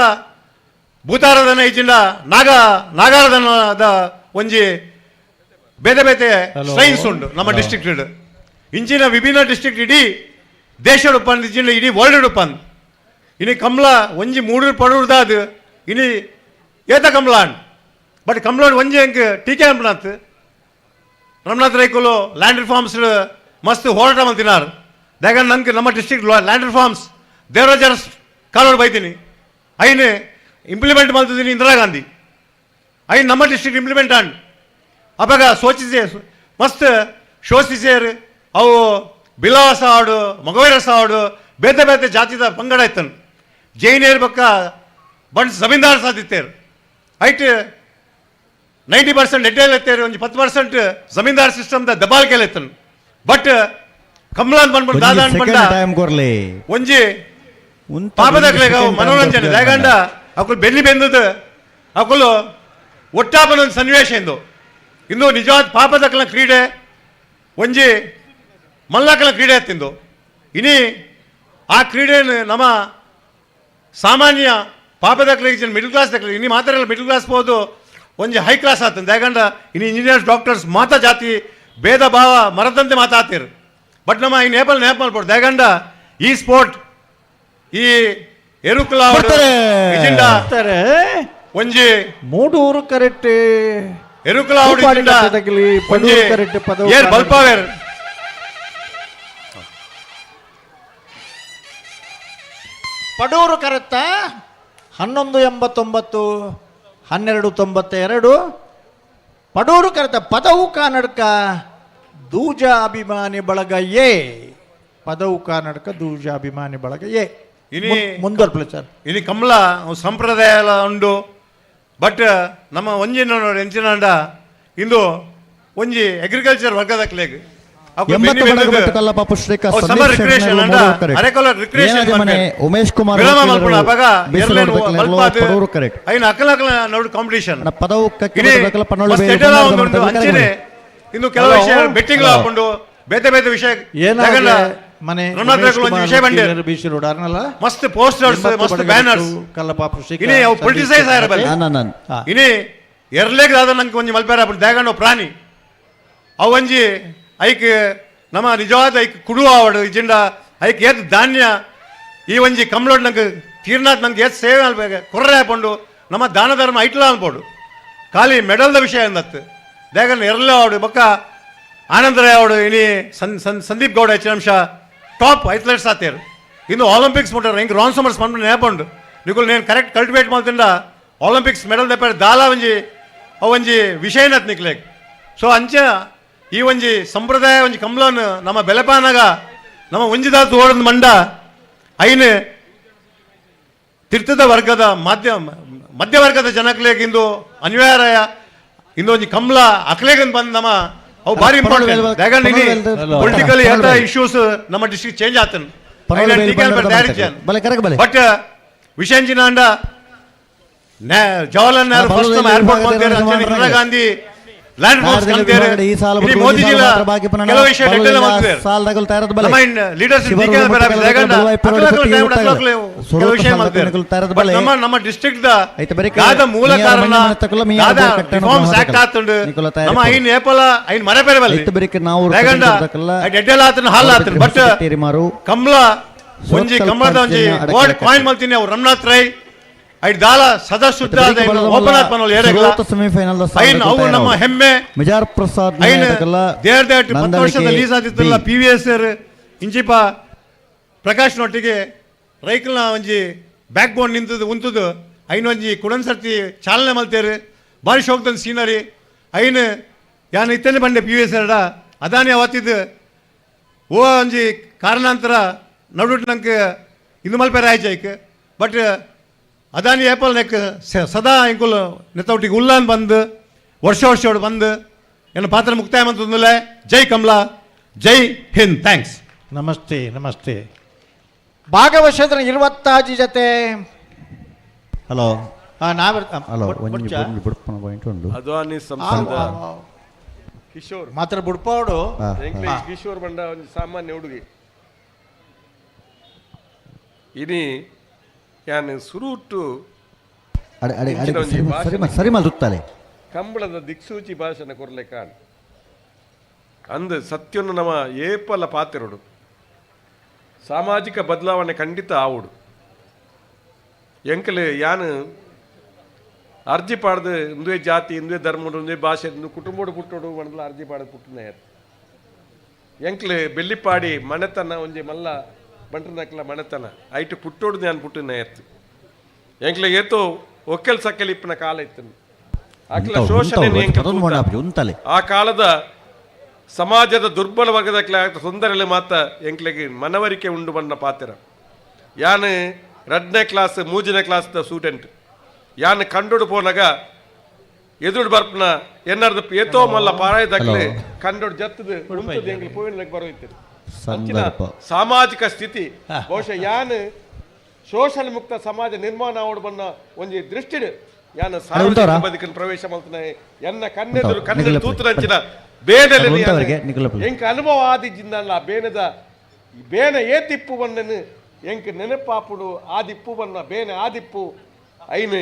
[SPEAKER 10] ಭೂತಾರಾಧನೆ ಇಜ್ಜಿಂಡ ನಾಗ ನಾಗಾರಾಧನದ ಒಂಜಿ ಬೇತೆ ಬೇತೆ ಸ್ಟ್ರೈನ್ಸ್ ಉಂಡು ನಮ್ಮ ಡಿಸ್ಟ್ರಿಕ್ಟ್. ಇಂಚಿನ ವಿಭಿನ್ನ ಡಿಸ್ಟ್ರಿಕ್ಟ್ ಇಡೀ ದೇಶಡ್ ಉಪ್ಪಂದ್, ಇಜ್ಜಿಂಡ ಇಡೀ ವರ್ಲ್ಡ್ ಉಪ್ಪಂದ್. ಇನಿ ಕಮ್ಲ ಒಂಜಿ ಮೂಡು ಪಡೂರ್ದಾದ್ ಇನಿ ಏತ ಕಮ್ಲ ಅಂಡ್. ಬಟ್ ಕಮ್ಲ ಒಂಜಿ ಅಂಕ್ ಟೀಕೆ ಅನ್ಪನಾತ್. ರಮನಾಥ್ ರೈಕುಲು ಲ್ಯಾಂಡ್ ರಿಫಾರ್ಮ್ಸ್ ಮಸ್ತ್ ಹೋರಾಟ ಮಲ್ತಿನಾರ್. ದಾಯೆಗಂಡ ನಂಗೆ ನಮ್ಮ district land reforms Devaraja ಕಾಲೋಡ್ ಬೈತೀನಿ, ಐನ್ ಇಂಪ್ಲಿಮೆಂಟ್ ಮಲ್ತಿದ್ದೀನಿ ಇಂದಿರಾ ಗಾಂಧಿ, ಐನ್ ನಮ್ಮ ಡಿಸ್ಟ್ರಿಕ್ಟ್ ಇಂಪ್ಲಿಮೆಂಟ್ ಆಂಡ್. ಅಪಗ ಸೋಚಿಸೆ ಮಸ್ತ್ ಶೋಷಿಸೇರ್ ಅವು ಬಿಲಾಸ ಆಡು ಮಗವೈರಸ ಆಡು ಬೇತೆ ಬೇತೆ ಜಾತಿದ ಪಂಗಡ ಇತ್ತನು. ಜೈನೇರ್ ಬೊಕ್ಕ ಬಂಟ್ ಜಮೀನ್ದಾರ್ ಸಾಧಿತ್ತೇರು. ಐಟ್ 90% ಎಡ್ಡೆಲ್ ಎತ್ತೇರು, ಒಂಜಿ 10% ಜಮೀನ್ದಾರ್ ಸಿಸ್ಟಮ್ ದ ದಬಾಲ್ಕೆಲ್ ಇತ್ತನು. ಬಟ್ ಕಮಲಾನ್ ಬಂದ್ಬಿಟ್ಟು ದಾದ ಅನ್ಪಂಡ
[SPEAKER 1] ಟೈಮ್ ಕೊರ್ಲಿ
[SPEAKER 10] ಒಂಜಿ ಪಾಪದಕ್ಲೆಗ್ ಅವು ಮನೋರಂಜನೆ. ದಾಯೆಗಂಡ ಅಕುಲು ಬೆನ್ನಿ ಬೆಂದದ ಅಕುಲು ಒಟ್ಟಾಪನ ಒಂದು ಸನ್ನಿವೇಶ ಇಂದು. ಇಂದು ನಿಜವಾದ ಪಾಪದಕ್ಲೆನ ಕ್ರೀಡೆ ಒಂಜಿ ಮಲ್ಲಕಲ ಕ್ರೀಡೆ ತಿಂದು. ಇನಿ ಆ ಕ್ರೀಡೆಯನ್ನು ನಮ್ಮ ಸಾಮಾನ್ಯ ಪಾಪದಕ್ಲೆಗ್ ಮಿಡಲ್ ಕ್ಲಾಸ್ ದಕ್ಲೆ ಇನಿ ಮಾತ್ರ ಮಿಡಲ್ ಕ್ಲಾಸ್ ಪೋದು ಒಂಜಿ ಹೈ ಕ್ಲಾಸ್ ಆತಂದು. ದಾಯೆಗಂಡ ಇನಿ ಇಂಜಿನಿಯರ್ಸ್ ಡಾಕ್ಟರ್ಸ್ ಮಾತ ಜಾತಿ ಭೇದ ಭಾವ ಮರದಂತೆ ಮಾತಾಡ್ತೀರು. ಬಟ್ ನಮ್ಮ ಈ ನೇಪಾಲ್ ನೇಪ ಮಲ್ಪೊಡು. ದಾಯೆಗಂಡ ಈ ಸ್ಪೋರ್ಟ್ ಈ ಎರುಕುಲ ಇಜಿಂಡ ಒಂಜಿ
[SPEAKER 9] ಮೂಡೂರು ಕರೆಕ್ಟ್
[SPEAKER 10] ಎರುಕುಲ ಇಜಿಂಡ ಒಂಜಿ ಏರ್ ಬಲ್ಪಾವೇರ್.
[SPEAKER 9] ಪಡೂರು ಕರೆತ್ತ 11.89 12.92. ಪಡೂರು ಕರೆತ ಪದವು ಕಾನಡ್ಕ ದೂಜ ಅಭಿಮಾನಿ ಬಳಗ ಎ. ಪದವು ಕಾನಡ್ಕ ದೂಜ ಅಭಿಮಾನಿ ಬಳಗ ಎ.
[SPEAKER 10] ಇನಿ
[SPEAKER 9] ಮುಂದುವರ್ಪಲೆ ಸರ್.
[SPEAKER 10] ಇನಿ ಕಮಲ ಸಂಪ್ರದಾಯ ಎಲ್ಲ ಉಂಡು. ಬಟ್ ನಮ್ಮ ಒಂಜಿ ಎಂಚಿನಾಂಡ ಇಂದು ಒಂಜಿ ಅಗ್ರಿಕಲ್ಚರ್ ವರ್ಗದಕ್ಲೆಗ್
[SPEAKER 1] ಉಮೇಶ್ ಕುಮಾರ್
[SPEAKER 10] ಕಾಂಪಿಟೇಷನ್
[SPEAKER 1] ಪದವು
[SPEAKER 10] ಇನ್ನು ಕೆಲವು ವಿಷಯ ಬೆಟ್ಟಿಂಗ್ ಹಾಕೊಂಡು ಬೇತೆ ಬೇತೆ ವಿಷಯ
[SPEAKER 9] ಮನೆ
[SPEAKER 10] ಮಸ್ತ್ ಪೋಸ್ಟರ್ಸ್ ಮಸ್ತ್ ಬ್ಯಾನರ್ಸ್ ಇನಿ ಅವು ಪೊಲಿಟಿಸೈಸ್ ಆಯಿರಬಲ್ಲ. ಇನಿ ಎರ್ಲೇಗ್ ದಾದ ನಂಗೆ ಒಂಜಿ ಮಲ್ಪೇರ ದಾಗಂಡ ಪ್ರಾಣಿ ಅವು ಒಂಜಿ ಐಕ್ ನಮ್ಮ ನಿಜವಾದ ಐಕ್ ಕುಡುವ ಆವಡು ಇಜಿಂಡ ಐಕ್ ಏತ್ ಧಾನ್ಯ ಈ ಒಂಜಿ ಕಮ್ಲೋಡ್ ನಂಗೆ ತೀರ್ನಾಥ್ ನಂಗೆ ಏತ್ ಸೇವೆ ಅಲ್ಬೇಕು ಕೊರ್ರೆ ಹಾಕೊಂಡು ನಮ್ಮ ದಾನ ಧರ್ಮ ಐಟ್ಲ ಅನ್ಬೋದು. ಖಾಲಿ ಮೆಡಲ್ದ ವಿಷಯ ಅಂದತ್ತು. ದಾಗಂಡ ಎರ್ಲೆ ಆವಡು ಬೊಕ್ಕ ಆನಂದರಾಯ್ ಅವಡು ಇನಿ ಸಂದೀಪ್ ಗೌಡ ಹೆಚ್ಚಿನ ಅಂಶ ಟಾಪ್ ಅಥ್ಲೆಟ್ಸ್ ಆತೇರು. ಇನ್ನು ಒಲಿಂಪಿಕ್ಸ್ ಮುಟ್ಟಾರ ಹಿಂಗೆ ರಾನ್ ಸಮರ್ಸ್ ಪನ್ಪುನ ನೇಪುಂಡು. ನಿಕುಲು ನೇನು ಕರೆಕ್ಟ್ ಕಲ್ಟಿವೇಟ್ ಮಲ್ತಿಂಡ ಒಲಿಂಪಿಕ್ಸ್ ಮೆಡಲ್ ದೆಪ್ಪರೆ ದಾಲ ಒಂಜಿ ಅವು ಒಂಜಿ ವಿಷಯನತ್ ನಿಕ್ಲೆಗ್. ಸೊ ಅಂಚ ಈ ಒಂಜಿ ಸಂಪ್ರದಾಯ ಒಂಜಿ ಕಮ್ಲನ್ ನಮ್ಮ ಬೆಲೆಪಾನಾಗ ನಮ್ಮ ಒಂಜಿದಾತು ಓಡದ ಮಂಡ ಐನ್ ತೀರ್ಥದ ವರ್ಗದ ಮಧ್ಯವರ್ಗದ ಜನಕ್ಲೆಗ್ ಇಂದು ಅನಿವಾರ್ಯ ಇಂದು ಒಂಜಿ ಕಮ್ಲ ಅಕ್ಲೆಗಂದು ಬಂದ್ ನಮ್ಮ ಅವು ಭಾರಿ ಇಂಪಾರ್ಟೆಂಟ್. ಯಾಕಂದ್ರೆ ಪೊಲಿಟಿಕಲ್ ಏತ ಇಶ್ಯೂಸ್ ನಮ್ಮ ಡಿಸ್ಟ್ರಿಕ್ಟ್ ಚೇಂಜ್ ಆತನ್ ಬಟ್ ವಿಷಯ ಅಂಡ ಜವಾಹರ್ಲಾಲ್ ನೆಹರು ಫಸ್ಟ್ ನಮ್ಮ ಏರ್ಪೋರ್ಟ್ ಬಂದೇರು, ಇಂದಿರಾ ಗಾಂಧಿ ಲ್ಯಾಂಡ್ ಫೋರ್ಸ್ ಕಂತೇರು, ಇನಿ ಮೋದಿಜಿ ಕೆಲವು ವಿಷಯ ಡೆಟ್ಟೆಲ್ಲ ಬಂದಿದ್ದಾರೆ. ನಮ್ಮ ಲೀಡರ್ಸ್ ಕೆಲವು ವಿಷಯ ಮಾಡ್ತಾರೆ. ನಮ್ಮ ನಮ್ಮ ಡಿಸ್ಟ್ರಿಕ್ಟ್ the ಗಾದ ಮೂಲ ಕಾರಣ ಗಾದ ರಿಫಾರ್ಮ್ಸ್ ಆಕ್ಟ್ ಆತುಂಡು. ನಮ್ಮ ಐನ್ ಏಪಲ ಐನ್ ಮರೆ ಪೆರೆ ಬಲ್ಲಿ ಯಾಕಂಡ ಎಡ್ಡೆಲ್ಲ ಆತನ ಹಾಲ್ ಆತನ. ಬಟ್ ಕಮಲ ಒಂಜಿ ಕಮಲದ ಒಂಜಿ ವರ್ಡ್ ಕಾಯಿನ್ ಮಲ್ತೀನಿ ಅವು ರಮನಾಥ್ ರೈ ಐಟ್ ದಾಲ ಸದಾ ಶುದ್ಧ ಓಪನ್ ಆತ್ ಪನೋಲ್ ಏರೆಗ್ಲ ಐನ್ ಅವು ನಮ್ಮ ಹೆಮ್ಮೆ.
[SPEAKER 1] ಮಿಜಾರ್ ಪ್ರಸಾದ್
[SPEAKER 10] ಐನ್ there that 10 ವರ್ಷದ ಲೀಸ್ ಆದಿತ್ತಲ್ಲ P V S R ಇಂಚಿಪ ಪ್ರಕಾಶ್ ನೊಟ್ಟಿಗೆ ರೈಕಲ್ನ ಒಂಜಿ ಬ್ಯಾಕ್ ಬೋನ್ ನಿಂತದ್ದು ಉಂತದ್ದು ಐನ್ ಒಂಜಿ ಕುಡನ್ ಸರ್ತಿ ಚಾಲನೆ ಮಲ್ತೇರು. ಬಾರಿ ಶೋಕ್ತಂದು ಸೀನರಿ ಐನ್ ಯಾನ್ ಇತ್ತನೆ ಬಂಡೆ P V S ಆರ್ಡ ಅದಾನಿ ಅವತ್ತಿದ್ದು ಓ ಒಂಜಿ ಕಾರಣಾಂತರ ನಡುಟ್ ನಂಗೆ ಇಂದು ಮಲ್ಪೆರ ಆಯ್ತು. ಬಟ್ ಅದಾನಿ ಏಪಲ್ ನೆಕ್ ಸದಾ ಇಂಕುಲು ನೆತ್ತೊಟ್ಟಿಗೆ ಉಲ್ಲಾನ್ ಬಂದು ವರ್ಷ ವರ್ಷೋಡು ಬಂದು ಎನ್ನ ಪಾತ್ರ ಮುಕ್ತಾಯ ಮಂತಂದುಲೆ. ಜೈ ಕಮಲಾ, ಜೈ ಹಿಂದ್, thanks.
[SPEAKER 9] ನಮಸ್ತೆ ನಮಸ್ತೆ. ಭಾಗವಹಿಸಿದ್ರೆ 26 ಜೊತೆ.
[SPEAKER 1] ಹಲೋ
[SPEAKER 9] ನಾವ್
[SPEAKER 1] ಹಲೋ ಒಂಜಿ ಬುಡ್ಪನ ಪಾಯಿಂಟ್ ಉಂಡು.
[SPEAKER 7] ಅದಾನಿ ಸಂಸದ ಕಿಶೋರ್
[SPEAKER 9] ಮಾತ್ರ ಬುಡ್ಪಾವಡು
[SPEAKER 7] ಇಂಗ್ಲಿಷ್ ಕಿಶೋರ್ ಬಂಡ ಒಂಜಿ ಸಾಮಾನ್ಯ ಹುಡುಗಿ. ಇನಿ ಯಾನ್ ಸುರುಟು
[SPEAKER 1] ಅಡೆ ಅಡೆ ಅಡೆ ಸರಿ ಸರಿ ಸರಿ ಮಲ್ದುತ್ತಾರೆ.
[SPEAKER 7] ಕಂಬಳದ ದಿಕ್ಸೂಚಿ ಭಾಷಣ ಕೊರ್ಲೆ ಕಾಣ್ ಅಂದು ಸತ್ಯವನ್ನು ನಮ್ಮ ಏಪಲ ಪಾತಿರೋಡು ಸಾಮಾಜಿಕ ಬದಲಾವಣೆ ಖಂಡಿತ ಆವುಡು. ಎಂಕಲೆ ಯಾನು ಅರ್ಜಿ ಪಾಡ್ದು ಇಂದುವೆ ಜಾತಿ ಇಂದುವೆ ಧರ್ಮಡು ಇಂದುವೆ ಭಾಷೆ ಇಂದು ಕುಟುಂಬಡು ಪುಟ್ಟೋಡು ಮಣದಲ ಅರ್ಜಿ ಪಾಡ್ದು ಪುಟ್ಟುನ ಎಂಕ್ಲೆ ಬೆಳ್ಳಿಪಾಡಿ ಮನೆತನ ಒಂಜಿ ಮಲ್ಲ ಬಂಟ್ರನಕ್ಲ ಮನೆತನ ಐಟು ಪುಟ್ಟೋಡು ನಾನು ಪುಟ್ಟಿನ ಎತ್ತು ಎಂಕ್ಲೆ ಏತೋ ಒಕ್ಕೆಲ್ ಸಕ್ಕೆಲ್ ಇಪ್ಪನ ಕಾಲ ಇತ್ತು ಅಕ್ಲ ಶೋಷಣೆ. ಆ ಕಾಲದ ಸಮಾಜದ ದುರ್ಬಲ ವರ್ಗದ ತೊಂದರೆಯಲ್ಲಿ ಮಾತ್ರ ಎಂಕ್ಲೆಗೆ ಮನವರಿಕೆ ಉಂಡು ಬಣ್ಣ ಪಾತ್ರ. ಯಾನು 2ನೇ ಕ್ಲಾಸ್ 3ನೇ ಕ್ಲಾಸ್ದ ಸ್ಟೂಡೆಂಟ್ ಯಾನು ಕಂಡೋಡು ಪೋನಾಗ ಎದುರು ಬರ್ಪನ ಎನ್ನರ್ದು ಏತೋ ಮಲ್ಲ ಪಾರಾಯ ದಕ್ಲೆ ಕಂಡೋಡು ಜತ್ತದು ಉಂತದು ಎಂಕ್ಲೆ ಪೋಯಿನ ಬರೋಯ್ತು. ಸಾಮಾಜಿಕ ಸ್ಥಿತಿ ಬಹುಶಃ ಯಾನು ಶೋಷಣೆ ಮುಕ್ತ ಸಮಾಜ ನಿರ್ಮಾಣ ಆವಡು ಬಣ್ಣ ಒಂಜಿ ದೃಷ್ಟಿ ಯಾನು ಸಾರ್ವಜನಿಕ ಬದುಕಿನ ಪ್ರವೇಶ ಮಲ್ತನೆ ಎನ್ನ ಕಣ್ಣೆದುರು ಕಣ್ಣು ತೂತುನಂಚಿನ ಬೇನೆಲೆ ಎಂಕ್ ಅನುಭವ ಆದಿಜ್ಜಿಂದಲ್ಲ ಬೇನೆದ ಬೇನೆ ಏತಿಪ್ಪು ಬಣ್ಣನು ಎಂಕ್ ನೆನಪಾಪುಡು ಆದಿಪ್ಪು ಬಣ್ಣ ಬೇನೆ ಆದಿಪ್ಪು ಐನು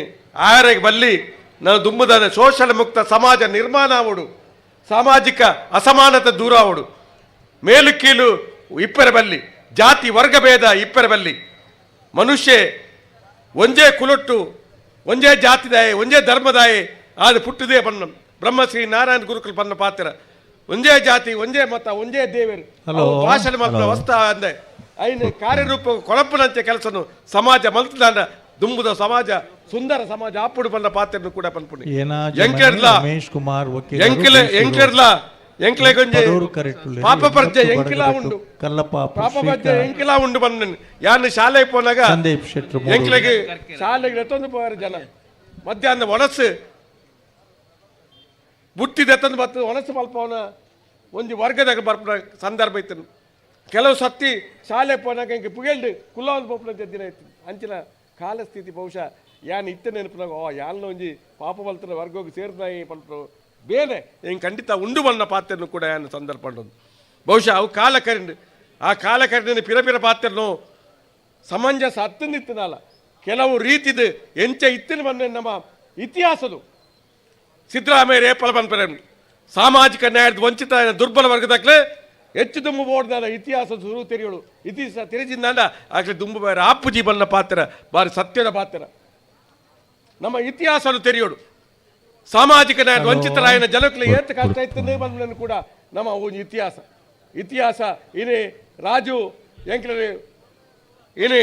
[SPEAKER 7] ಆರೆಗೆ ಬಲ್ಲಿ ನಾವು ದುಂಬುದಾದ ಶೋಷಣೆ ಮುಕ್ತ ಸಮಾಜ ನಿರ್ಮಾಣ ಆವಡು, ಸಾಮಾಜಿಕ ಅಸಮಾನತೆ ದೂರ ಆವಡು, ಮೇಲು ಕೀಳು ಇಪ್ಪರ ಬಲ್ಲಿ, ಜಾತಿ ವರ್ಗ ಭೇದ ಇಪ್ಪರ ಬಲ್ಲಿ, ಮನುಷ್ಯ ಒಂಜೇ ಕುಲೊಟ್ಟು ಒಂಜೇ ಜಾತಿದಾಯೆ ಒಂಜೇ ಧರ್ಮದಾಯೆ ಆದ ಪುಟ್ಟುದೇ ಬಣ್ಣ ಬ್ರಹ್ಮಶ್ರೀ ನಾರಾಯಣ ಗುರುಕುಲ್ ಬಣ್ಣ ಪಾತ್ರ ಒಂಜೇ ಜಾತಿ ಒಂಜೇ ಮತ ಒಂಜೇ ದೇವರು ಭಾಷಣ ಮಾತ್ರ ವಸ್ತ ಅಂದೆ ಐನು ಕಾರ್ಯರೂಪ ಕೊಳಪನಂತೆ ಕೆಲಸನು ಸಮಾಜ ಮಲ್ತದಾಂಡ ದುಂಬುದ ಸಮಾಜ ಸುಂದರ ಸಮಾಜ ಆಪುಡು ಬಣ್ಣ ಪಾತ್ರನು ಕೂಡ ಪನ್ಪುಣಿ ಎಂಕೆರ್ಲ
[SPEAKER 9] ರಮೇಶ್ ಕುಮಾರ್
[SPEAKER 7] ಎಂಕೆಲೆ ಎಂಕೆರ್ಲ ಎಂಕ್ಲೆ ಗೊಂಜೆ ಪಾಪ ಪರ್ಜೆ ಎಂಕಿಲಾ ಉಂಡು ಪಾಪ ಪರ್ಜೆ ಎಂಕಿಲಾ ಉಂಡು ಬಂದ ಯಾನು ಶಾಲೆಗೆ ಪೋನಾಗ ಎಂಕ್ಲೆಗೆ ಶಾಲೆಗೆ ಎತ್ತೊಂದು ಪೋಯಾರು ಜನ ಮಧ್ಯಾಹ್ನ ಒಣಸು ಬುಟ್ಟಿದ ಎತ್ತೊಂದು ಬರ್ತದೆ ಒಣಸು ಮಲ್ಪವನ ಒಂಜಿ ವರ್ಗದಾಗ ಬರ್ಪುನ ಸಂದರ್ಭ ಇತ್ತು. ಕೆಲವು ಸತ್ತಿ ಶಾಲೆ ಪೋನಾಗ ಎಂಕ್ ಪುಗೆಲ್ಡು ಕುಲ್ಲೊಂದು ಪೋಪುನ ದಿನ ಇತ್ತು. ಅಂಚಿನ ಕಾಲಸ್ಥಿತಿ ಬಹುಶಃ ಯಾನ್ ಇತ್ತ ನೆನಪುನಾಗ ಓ ಯಾನ್ ಒಂಜಿ ಪಾಪ ಬಲ್ತನ ವರ್ಗೋಗಿ ಸೇರ್ದಾಯಿ ಪಲ್ಪು ಬೇನೆ ಹಿಂಗೆ ಖಂಡಿತ ಉಂಡು ಬಣ್ಣ ಪಾತ್ರನು ಕೂಡ ಯಾನ್ ಸಂದರ್ಭ ಬಹುಶಃ ಅವು ಕಾಲ ಕರಿಂಡು ಆ ಕಾಲ ಕರಿಂಡಿನ ಪಿರ ಪಿರ ಪಾತ್ರನು ಸಮಂಜಸ ಅತ್ತಂದಿತ್ತನಲ್ಲ ಕೆಲವು ರೀತಿದು ಎಂಚ ಇತ್ತಿನ ಬಂದ ನಮ್ಮ ಇತಿಹಾಸದು ಸಿದ್ದರಾಮಯ್ಯ ರೇಪಲ ಪನ್ಪರೆ ಸಾಮಾಜಿಕ ನ್ಯಾಯದ ವಂಚಿತ ದುರ್ಬಲ ವರ್ಗದಾಗಲೇ ಹೆಚ್ಚು ದುಂಬು ಬೋರ್ಡ್ದಾದ ಇತಿಹಾಸ ಸುರು ತೆರೆಯೋಳು ಇತಿಹಾಸ ತೆರೆಜಿಂದ ಆಗಲಿ ದುಂಬು ಬೇರೆ ಆಪುಜಿ ಬಣ್ಣ ಪಾತ್ರ ಬಾರಿ ಸತ್ಯದ ಪಾತ್ರ ನಮ್ಮ ಇತಿಹಾಸವನ್ನು ತೆರೆಯೋಳು ಸಾಮಾಜಿಕ ನ್ಯಾಯದ ವಂಚಿತರಾಯನ ಜನಕ್ಕೆ ಏತ ಕಷ್ಟ ಇತ್ತು ಬಂದ ಕೂಡ ನಮ್ಮ ಒಂದು ಇತಿಹಾಸ ಇತಿಹಾಸ ಏನೇ ರಾಜು ಎಂಕ್ಲರೆ ಏನೇ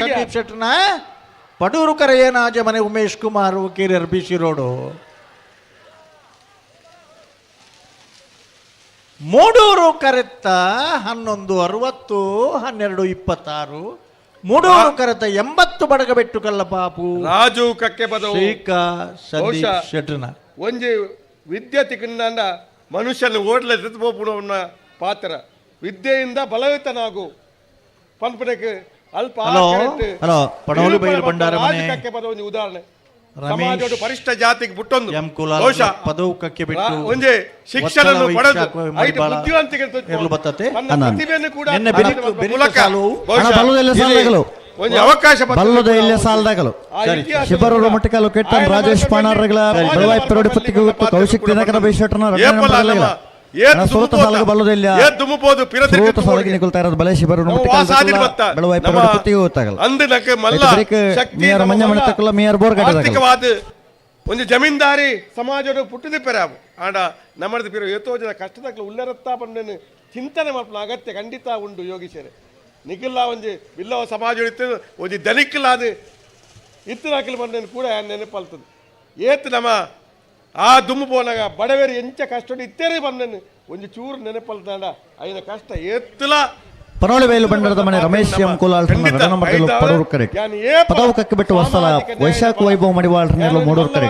[SPEAKER 9] ಸಂದೀಪ್ ಶೆಟ್ಟರ್ನ ಪಡೂರು ಕರೆ ಏನಾಜ ಮನೆ Umesh Kumar ವಕೀಲರ್ B C road Mudur ಕರೆತ್ತ 11:60 12:26 Mudur ಕರೆತ 80 Badagabettu ಕಲ್ಲಪಾಪು
[SPEAKER 7] Raju ಕಕ್ಕೆ ಬದವು
[SPEAKER 9] Sandeep ಶೆಟ್ಟರ್ನ
[SPEAKER 7] ಒಂಜಿ ವಿದ್ಯೆ ತಿಕ್ಕಂಡ ಮನುಷ್ಯನ ಓಡ್ಲೆ ಪೋಪುಣವನ್ನ ಪಾತ್ರ ವಿದ್ಯೆಯಿಂದ ಬಲಯುತನಾಗು ಪನ್ಪುನಕ್ಕೆ ಅಲ್ಪ
[SPEAKER 9] ಪಡವಲು ಬೈಲು ಭಂಡಾರ
[SPEAKER 7] ಕಕ್ಕೆ ಪದ ಒಂದು ಉದಾಹರಣೆ ಸಮಾಜದ ಪರಿಷ್ಠ ಜಾತಿಗೆ ಬಿಟ್ಟೊಂದು
[SPEAKER 9] ಪದವು ಕಕ್ಕೆ ಬಿಟ್ಟು
[SPEAKER 7] ಒಂಜಿ ಶಿಕ್ಷಣ ಪಡೆದು ಐದು ಬುದ್ಧಿವಂತಿಕೆ ಪ್ರತಿಭೆಯನ್ನು ಕೂಡ ಮೂಲಕ ಒಂದು ಅವಕಾಶ
[SPEAKER 1] ಬಲ್ಲದ ಇಲ್ಲ ಸಾಲದಾಗಲು ಶಿಬರೂರು ಮಟ್ಟಕಾಲು ಕೆಟ್ಟನ್ ರಾಜೇಶ್ ಪಾಣಾರ್ಗಳ ಬೆಳವಾಯಿ ಪೆರೋಡಿ ಪತ್ತಿಗೆ ಗೊತ್ತು ಕೌಶಿಕ್ ದಿನಕರ ಬೇಶೆಟ್ಟನ ಸುರತ ಸಾಲಗ ಬಲ್ಲದ ಇಲ್ಲ ಸುರತ ಸಾಲಗೆ ನಿಕುಲ್ತಾ ಇರೋದು ಬಲೆ ಶಿಬರೂರು ಮಟ್ಟಕಾಲು ಬೆಳವಾಯಿ ಪೆರೋಡಿ ಪತ್ತಿಗೆ ಗೊತ್ತಾಗಲ್ಲ ಮೇಯರ್ ಮಂಜ ಮಣತಕ್ಕಲ್ಲ ಮೇಯರ್ ಬೋರ್
[SPEAKER 7] ಆರ್ಥಿಕವಾದ ಒಂದು ಜಮೀನ್ದಾರಿ ಸಮಾಜದ ಪುಟ್ಟಿದ ಪೆರಾವು ಆಂಡ ನಮ್ಮದು ಪಿರ ಏತೋ ಜನ ಕಷ್ಟದಕ್ಲ ಉಲ್ಲರತ್ತಾ ಬಂದನು ಚಿಂತನೆ ಮಾಡ್ಪುನ ಅಗತ್ಯ ಖಂಡಿತ ಉಂಡು ಯೋಗೀಶರೇ ನಿಖಿಲ್ಲ ಒಂಜಿ ಬಿಲ್ಲವ ಸಮಾಜ ಇತ್ತು ಒಂಜಿ ದನಿಕ್ಕಿಲ್ಲ ಅದು ಇತ್ತದಾಕಲಿ ಬಂದೇನು ಕೂಡ ನೆನಪಲ್ತದೆ ಏತ್ ನಮ್ಮ ಆ ದುಮ್ಮು ಪೋನಾಗ ಬಡವೇರು ಎಂಚ ಕಷ್ಟ ಇತ್ತೇರಿ ಬಂದೇನು ಒಂಜಿ ಚೂರು ನೆನಪಲ್ತಾಂಡ ಐನ ಕಷ್ಟ ಏತ್ತಲ
[SPEAKER 1] ಪನೋಳಿ ಬೈಲು ಬಂಡಾರದ ಮನೆ ರಮೇಶ್ ಎಂ ಕೋಲಾಲ್ ಪಡೂರು ಕರೆ ಪದವು ಕಕ್ಕೆ ಬಿಟ್ಟು ವಸ್ತಲ ವೈಶಾಖ ವೈಭವ ಮಡಿವಾಳ್ ಮೂಡೂರು ಕರೆ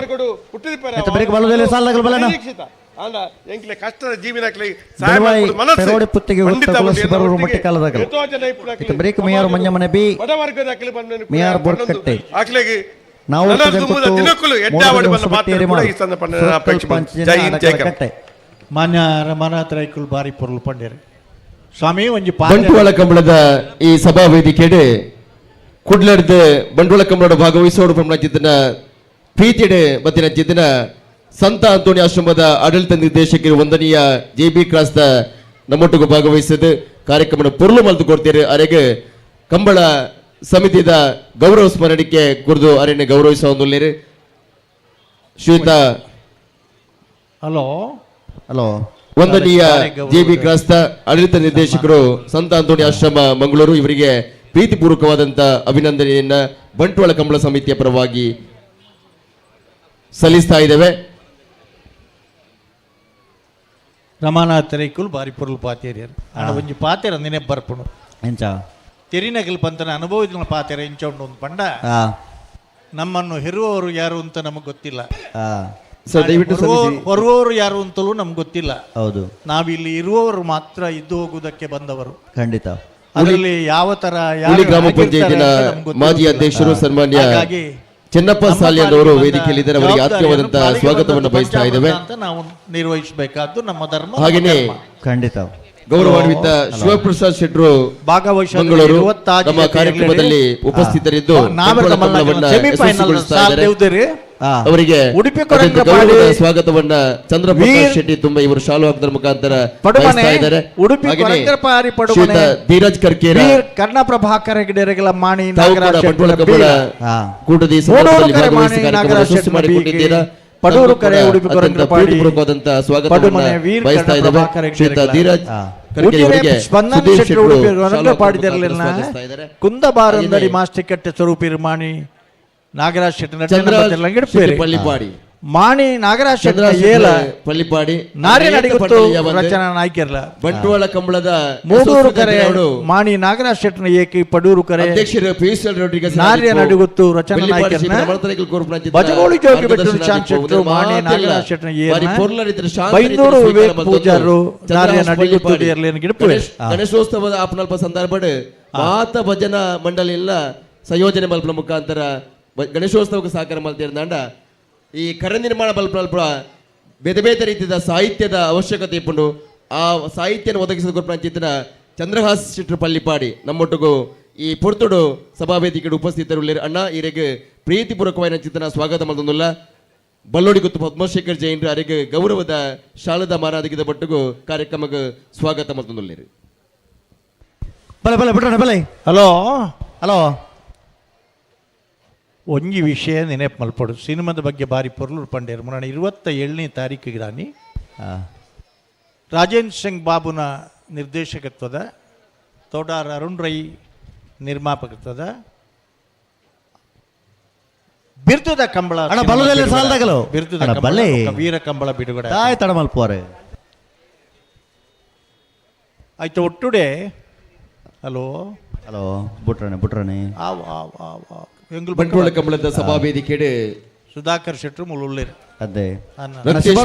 [SPEAKER 1] ಬೆರಕೆ ಬಲ್ಲದಲ್ಲಿ ಸಾಲಗಳು ಬಲನ
[SPEAKER 7] ಎಂಕ್ಲೆ ಕಷ್ಟದ ಜೀವನಕ್ಲೆ
[SPEAKER 1] ಪೆರೋಡಿ ಪುತ್ತಿಗೆ ಶಿಬರೂರು ಮಟ್ಟಿಕಾಲದಾಗಲು ಬ್ರೇಕ್ ಮೇಯರ್ ಮಂಜಮನೆ ಬಿ ಮೇಯರ್ ಬೋರ್ಕಟ್ಟೆ ನಾವು
[SPEAKER 9] ಮಾನ್ಯ ರಮಾನಾಥ್ ರೈಕುಲ್ ಬಾರಿ ಪೊರ್ಲು ಪಂಡೇರು. ಸ್ವಾಮಿ ಒಂಜಿ
[SPEAKER 6] ಬಂಟ್ವಾಳ ಕಂಬಳದ ಈ ಸಭಾ ವೇದಿಕೆಡ್ ಕುಡ್ಲರ್ದ್ ಬಂಟ್ವಾಳ ಕಂಬಳದ ಭಾಗವಹಿಸೋಡು ಪಂಪನ ಪ್ರೀತಿಡೆ ಬತ್ತಿನ ಜಿದ್ದಿನ ಸಂತ ಅಂತೋಣಿ ಆಶ್ರಮದ ಆಡಳಿತ ನಿರ್ದೇಶಕರು ವಂದನೀಯ J B cross the ನಮ್ಮೊಟ್ಟಿಗೆ ಭಾಗವಹಿಸಿದ ಕಾರ್ಯಕ್ರಮದ ಪೊರ್ಲು ಮಲ್ತು ಕೊಡ್ತೀರಿ. ಅರೆಗೆ ಕಂಬಳ ಸಮಿತಿದ ಗೌರವ ಸ್ಮರಣಿಕೆ ಕುರಿದು ಅರೆನೆ ಗೌರವಿಸುವ ಒಂದು ಶ್ರೀಯುತ
[SPEAKER 9] ಹಲೋ
[SPEAKER 1] ಹಲೋ
[SPEAKER 6] ವಂದನೀಯ J B cross the ಆಡಳಿತ ನಿರ್ದೇಶಕರು ಸಂತ ಅಂತೋಣಿ ಆಶ್ರಮ ಮಂಗಳೂರು ಇವರಿಗೆ ಪ್ರೀತಿಪೂರ್ವಕವಾದಂತಹ ಅಭಿನಂದನೆಯನ್ನ ಬಂಟ್ವಾಳ ಕಂಬಳ ಸಮಿತಿಯ ಪರವಾಗಿ ಸಲ್ಲಿಸ್ತಾ ಇದ್ದೇವೆ.
[SPEAKER 9] ರಮಾನಾಥ್ ರೈಕುಲ್ ಬಾರಿ ಪೊರ್ಲು ಪಾತೇರಿಯರ್ ಆಂಡ ಒಂಜಿ ಪಾತೆರ ನೆನೆಪು ಬರ್ಪುಂಡು.
[SPEAKER 1] ಎಂಚ
[SPEAKER 9] ತೆರಿನಗಲ್ ಪಂತನ ಅನುಭವದ ಪಾತೆರ ಇಂಚ ಉಂಡು ಒಂದು ಪಂಡ ನಮ್ಮನ್ನು ಹೆರುವವರು ಯಾರು ಅಂತ ನಮಗೆ ಗೊತ್ತಿಲ್ಲ.
[SPEAKER 6] ಸರ್ ದಯವಿಟ್ಟು
[SPEAKER 9] ಹೊರುವವರು ಯಾರು ಅಂತಲೂ ನಮ್ಗೆ ಗೊತ್ತಿಲ್ಲ.
[SPEAKER 1] ಹೌದು,
[SPEAKER 9] ನಾವಿಲ್ಲಿ ಇರುವವರು ಮಾತ್ರ ಇದ್ದು ಹೋಗುವುದಕ್ಕೆ ಬಂದವರು.
[SPEAKER 1] ಖಂಡಿತ.
[SPEAKER 9] ಅದರಲ್ಲಿ ಯಾವ ತರ
[SPEAKER 6] ಹುಳಿ ಗ್ರಾಮ ಪಂಚಾಯತಿನ ಮಾಜಿ ಅಧ್ಯಕ್ಷರು ಸನ್ಮಾನ್ಯ ಚೆನ್ನಪ್ಪ ಸಾಲಿಯನ್ ಅವರು ವೇದಿಕೆಯಲ್ಲಿದ್ದಾರೆ. ಅವರಿಗೆ ಆತ್ಮೀಯವಾದಂತಹ ಸ್ವಾಗತವನ್ನು ಬಯಸ್ತಾ ಇದ್ದೇವೆ.
[SPEAKER 9] ನಾವು ನಿರ್ವಹಿಸಬೇಕಾದ್ದು ನಮ್ಮ ಧರ್ಮ.
[SPEAKER 6] ಹಾಗೆಯೇ
[SPEAKER 1] ಖಂಡಿತ
[SPEAKER 6] ಗೌರವಾನ್ವಿತ ಶಿವಪ್ರಸಾದ್ ಶೆಟ್ಟರು ಮಂಗಳೂರು ನಮ್ಮ ಕಾರ್ಯಕ್ರಮದಲ್ಲಿ ಉಪಸ್ಥಿತರಿದ್ದು ಅವರಿಗೆ ಗೌರವದ ಸ್ವಾಗತವನ್ನ ಚಂದ್ರಪ್ರಕಾಶ್ ಶೆಟ್ಟಿ ತುಂಬಾ ಇವರು ಶಾಲು ಹಾಕುವುದರ ಮುಖಾಂತರ ಬಯಸ್ತಾ ಇದ್ದಾರೆ. ಶ್ರೀಯುತ ಧೀರಜ್ ಕರ್ಕೇರ
[SPEAKER 9] ಕರ್ಣ ಪ್ರಭಾಕರ್ ಹೆಗಡೆರೆಗಳ ಮಾಣಿ
[SPEAKER 6] ತಾವು ಕೂಡ ಬಂಟ್ವಾಳ ಕಂಬಳ ಕೂಟದ ಈ ಸಂದರ್ಭದಲ್ಲಿ ಭಾಗವಹಿಸಿ ಕಾರ್ಯಕ್ರಮವನ್ನು ಯಶಸ್ವಿ ಮಾಡಿಕೊಂಡಿದ್ದೀರಾ.
[SPEAKER 9] ಪಡೂರು ಕರೆ ಉಡುಪಿ ಕೊರಂಗ್ರಪಾಡಿ
[SPEAKER 6] ಸ್ವಾಗತವನ್ನ ಬಯಸ್ತಾ ಇದ್ದೇವೆ. ಶ್ರೀಯುತ ಧೀರಜ್ ಕರ್ಕೇರಿ ಅವರಿಗೆ
[SPEAKER 9] ಸ್ಪಂದನ್
[SPEAKER 6] ಸುಧೀರ್
[SPEAKER 9] ಶೆಟ್ಟರು
[SPEAKER 6] ಶೆಟ್ಟರು
[SPEAKER 9] ಉಡುಪಿ
[SPEAKER 6] ಶಾಲು ಹಾಕುವ
[SPEAKER 9] ಕೊರಂಗ್ರಪಾಡಿದರಲಿಲ್ಲ
[SPEAKER 6] ಮುಖಾಂತರ ಸ್ವಾಗತಿಸ್ತಾ ಇದ್ದಾರೆ.
[SPEAKER 9] ಕುಂದಬಾರಂದಡಿ ಮಾಸ್ಟಿಕಟ್ಟೆ ಸ್ವರೂಪಿರು ಮಾಣಿ ನಾಗರಾಜ್ ಶೆಟ್ಟಿ
[SPEAKER 6] ಚಂದ್ರ ಶೆಟ್ಟಿ ಪಳ್ಳಿಪಾಡಿ
[SPEAKER 9] ಮಾಣಿ ನಾಗರಾಜ್
[SPEAKER 6] ಚಂದ್ರ
[SPEAKER 9] ಶೆಟ್ಟಿ ಏಲ
[SPEAKER 6] ಪಳ್ಳಿಪಾಡಿ
[SPEAKER 9] ನಾರಿ ನಡಿಗುತ್ತು ರಚನಾ ನಾಯ್ಕೆರ್ಲ
[SPEAKER 6] ಬಂಟ್ವಾಳ ಕಂಬಳದ
[SPEAKER 9] ಮೂಡೂರು ಕರೆ ಮಾಣಿ ನಾಗರಾಜ್ ಶೆಟ್ಟನ ಏಕಿ ಪಡೂರು ಕರೆ
[SPEAKER 6] ಅಧ್ಯಕ್ಷರು P S L Rodrigues
[SPEAKER 9] ನಾರ್ಯ ನಡಿಗುತ್ತು ರಚನಾ ನಾಯ್ಕೆರ್ನ ಬಜಗೋಳಿ ಜೋಗಿ ಬೆಟ್ಟು ನಿಶಾಂತ್ ಶೆಟ್ಟರು ಮಾಣಿ ನಾಗರಾಜ್ ಶೆಟ್ಟನ ಏನ ಬೈಂದೂರು ವಿವೇಕ್ ಪೂಜಾರು ನಾರ್ಯ ನಡಿಗುತ್ತು ದೇರ್ಲೇನ್ ಗಿಡಪುವೆ.
[SPEAKER 6] ಗಣೇಶೋತ್ಸವದ ಆಪನಲ್ಪ ಸಂದರ್ಭಡ್ ಮಾತ ಭಜನಾ ಮಂಡಳಿ ಎಲ್ಲ ಸಂಯೋಜನೆ ಮಲ್ಪನ ಮುಖಾಂತರ ಗಣೇಶೋತ್ಸವಕ್ಕೆ ಸಹಕಾರ ಮಲ್ತಿರ್ದಾಂಡ ಈ ಕರೆ ನಿರ್ಮಾಣ ಬಲ್ಪ ಬೇರೆ ಬೇರೆ ರೀತಿಯ ಸಾಹಿತ್ಯದ ಅವಶ್ಯಕತೆ ಇಪ್ಪುಂಡು. ಆ ಸಾಹಿತ್ಯನ ಒದಗಿಸಿದ ಕೊರ್ಪಂಚಿತ್ತಿನ ಚಂದ್ರಹಾಸ್ ಶೆಟ್ಟರು ಪಳ್ಳಿಪಾಡಿ ನಮ್ಮೊಟ್ಟಿಗೂ ಈ ಪೊರ್ತುಡು ಸಭಾವೇದಿಕೆಡು ಉಪಸ್ಥಿತರು ಅಣ್ಣ ಈರೆಗೆ ಪ್ರೀತಿಪೂರ್ವಕವಾದ ಚಿತ್ತನ ಸ್ವಾಗತ ಮಲ್ತೊಂದುಲ್ಲ. ಬಲ್ಲೋಡಿ ಗುತ್ತು ಪದ್ಮಶೇಖರ್ ಜೈನ್ರು ಅರೆಗೆ ಗೌರವದ ಶಾಲದ ಮಾರಾದಿಗಿದ ಬಟ್ಟುಗು ಕಾರ್ಯಕ್ರಮಕ್ಕೆ ಸ್ವಾಗತ ಮಲ್ತೊಂದುಲ್ಲೇರು.
[SPEAKER 1] ಬಲೆ ಬಲೆ ಬಿಡ್ರಣ ಬಲೆ.
[SPEAKER 9] ಹಲೋ
[SPEAKER 1] ಹಲೋ
[SPEAKER 9] ಒಂಜಿ ವಿಷಯ ನೆನಪು ಮಲ್ಪಡು. ಸಿನಿಮಾದ ಬಗ್ಗೆ ಬಾರಿ ಪೊರ್ಲೂರು ಪಂಡೇರು ಮೊನ್ನೆ 27ನೇ ತಾರೀಕಿಗೆ ದಾನಿ ರಾಜೇಂದ್ರ ಸಿಂಗ್ ಬಾಬುನ ನಿರ್ದೇಶಕತ್ವದ ತೋಡಾರ್ ಅರುಣ್ ರೈ ನಿರ್ಮಾಪಕತ್ವದ ಬಿರ್ದುದ ಕಂಬಳ ಬಿರ್ದುದ ಕಂಬಳ ವೀರ ಕಂಬಳ ಬಿಡುಗಡೆ
[SPEAKER 1] ತಡಮಲ್ಪೋರೆ
[SPEAKER 9] ಆಯ್ತು ಒಟ್ಟುಡೆ. ಹಲೋ
[SPEAKER 1] ಹಲೋ ಬುಟ್ರಣೆ ಬುಟ್ರಣೆ
[SPEAKER 9] ಆವ್ ಆವ್ ಆವ್ ಆವ್
[SPEAKER 6] ಬಂಟ್ವಾಳ ಕಂಬಳದ ಸಭಾ ವೇದಿಕೆಡೆ
[SPEAKER 9] ಸುಧಾಕರ್ ಶೆಟ್ಟರು ಮುಳ್ಳುಳ್ಳೇರು
[SPEAKER 1] ಅದೇ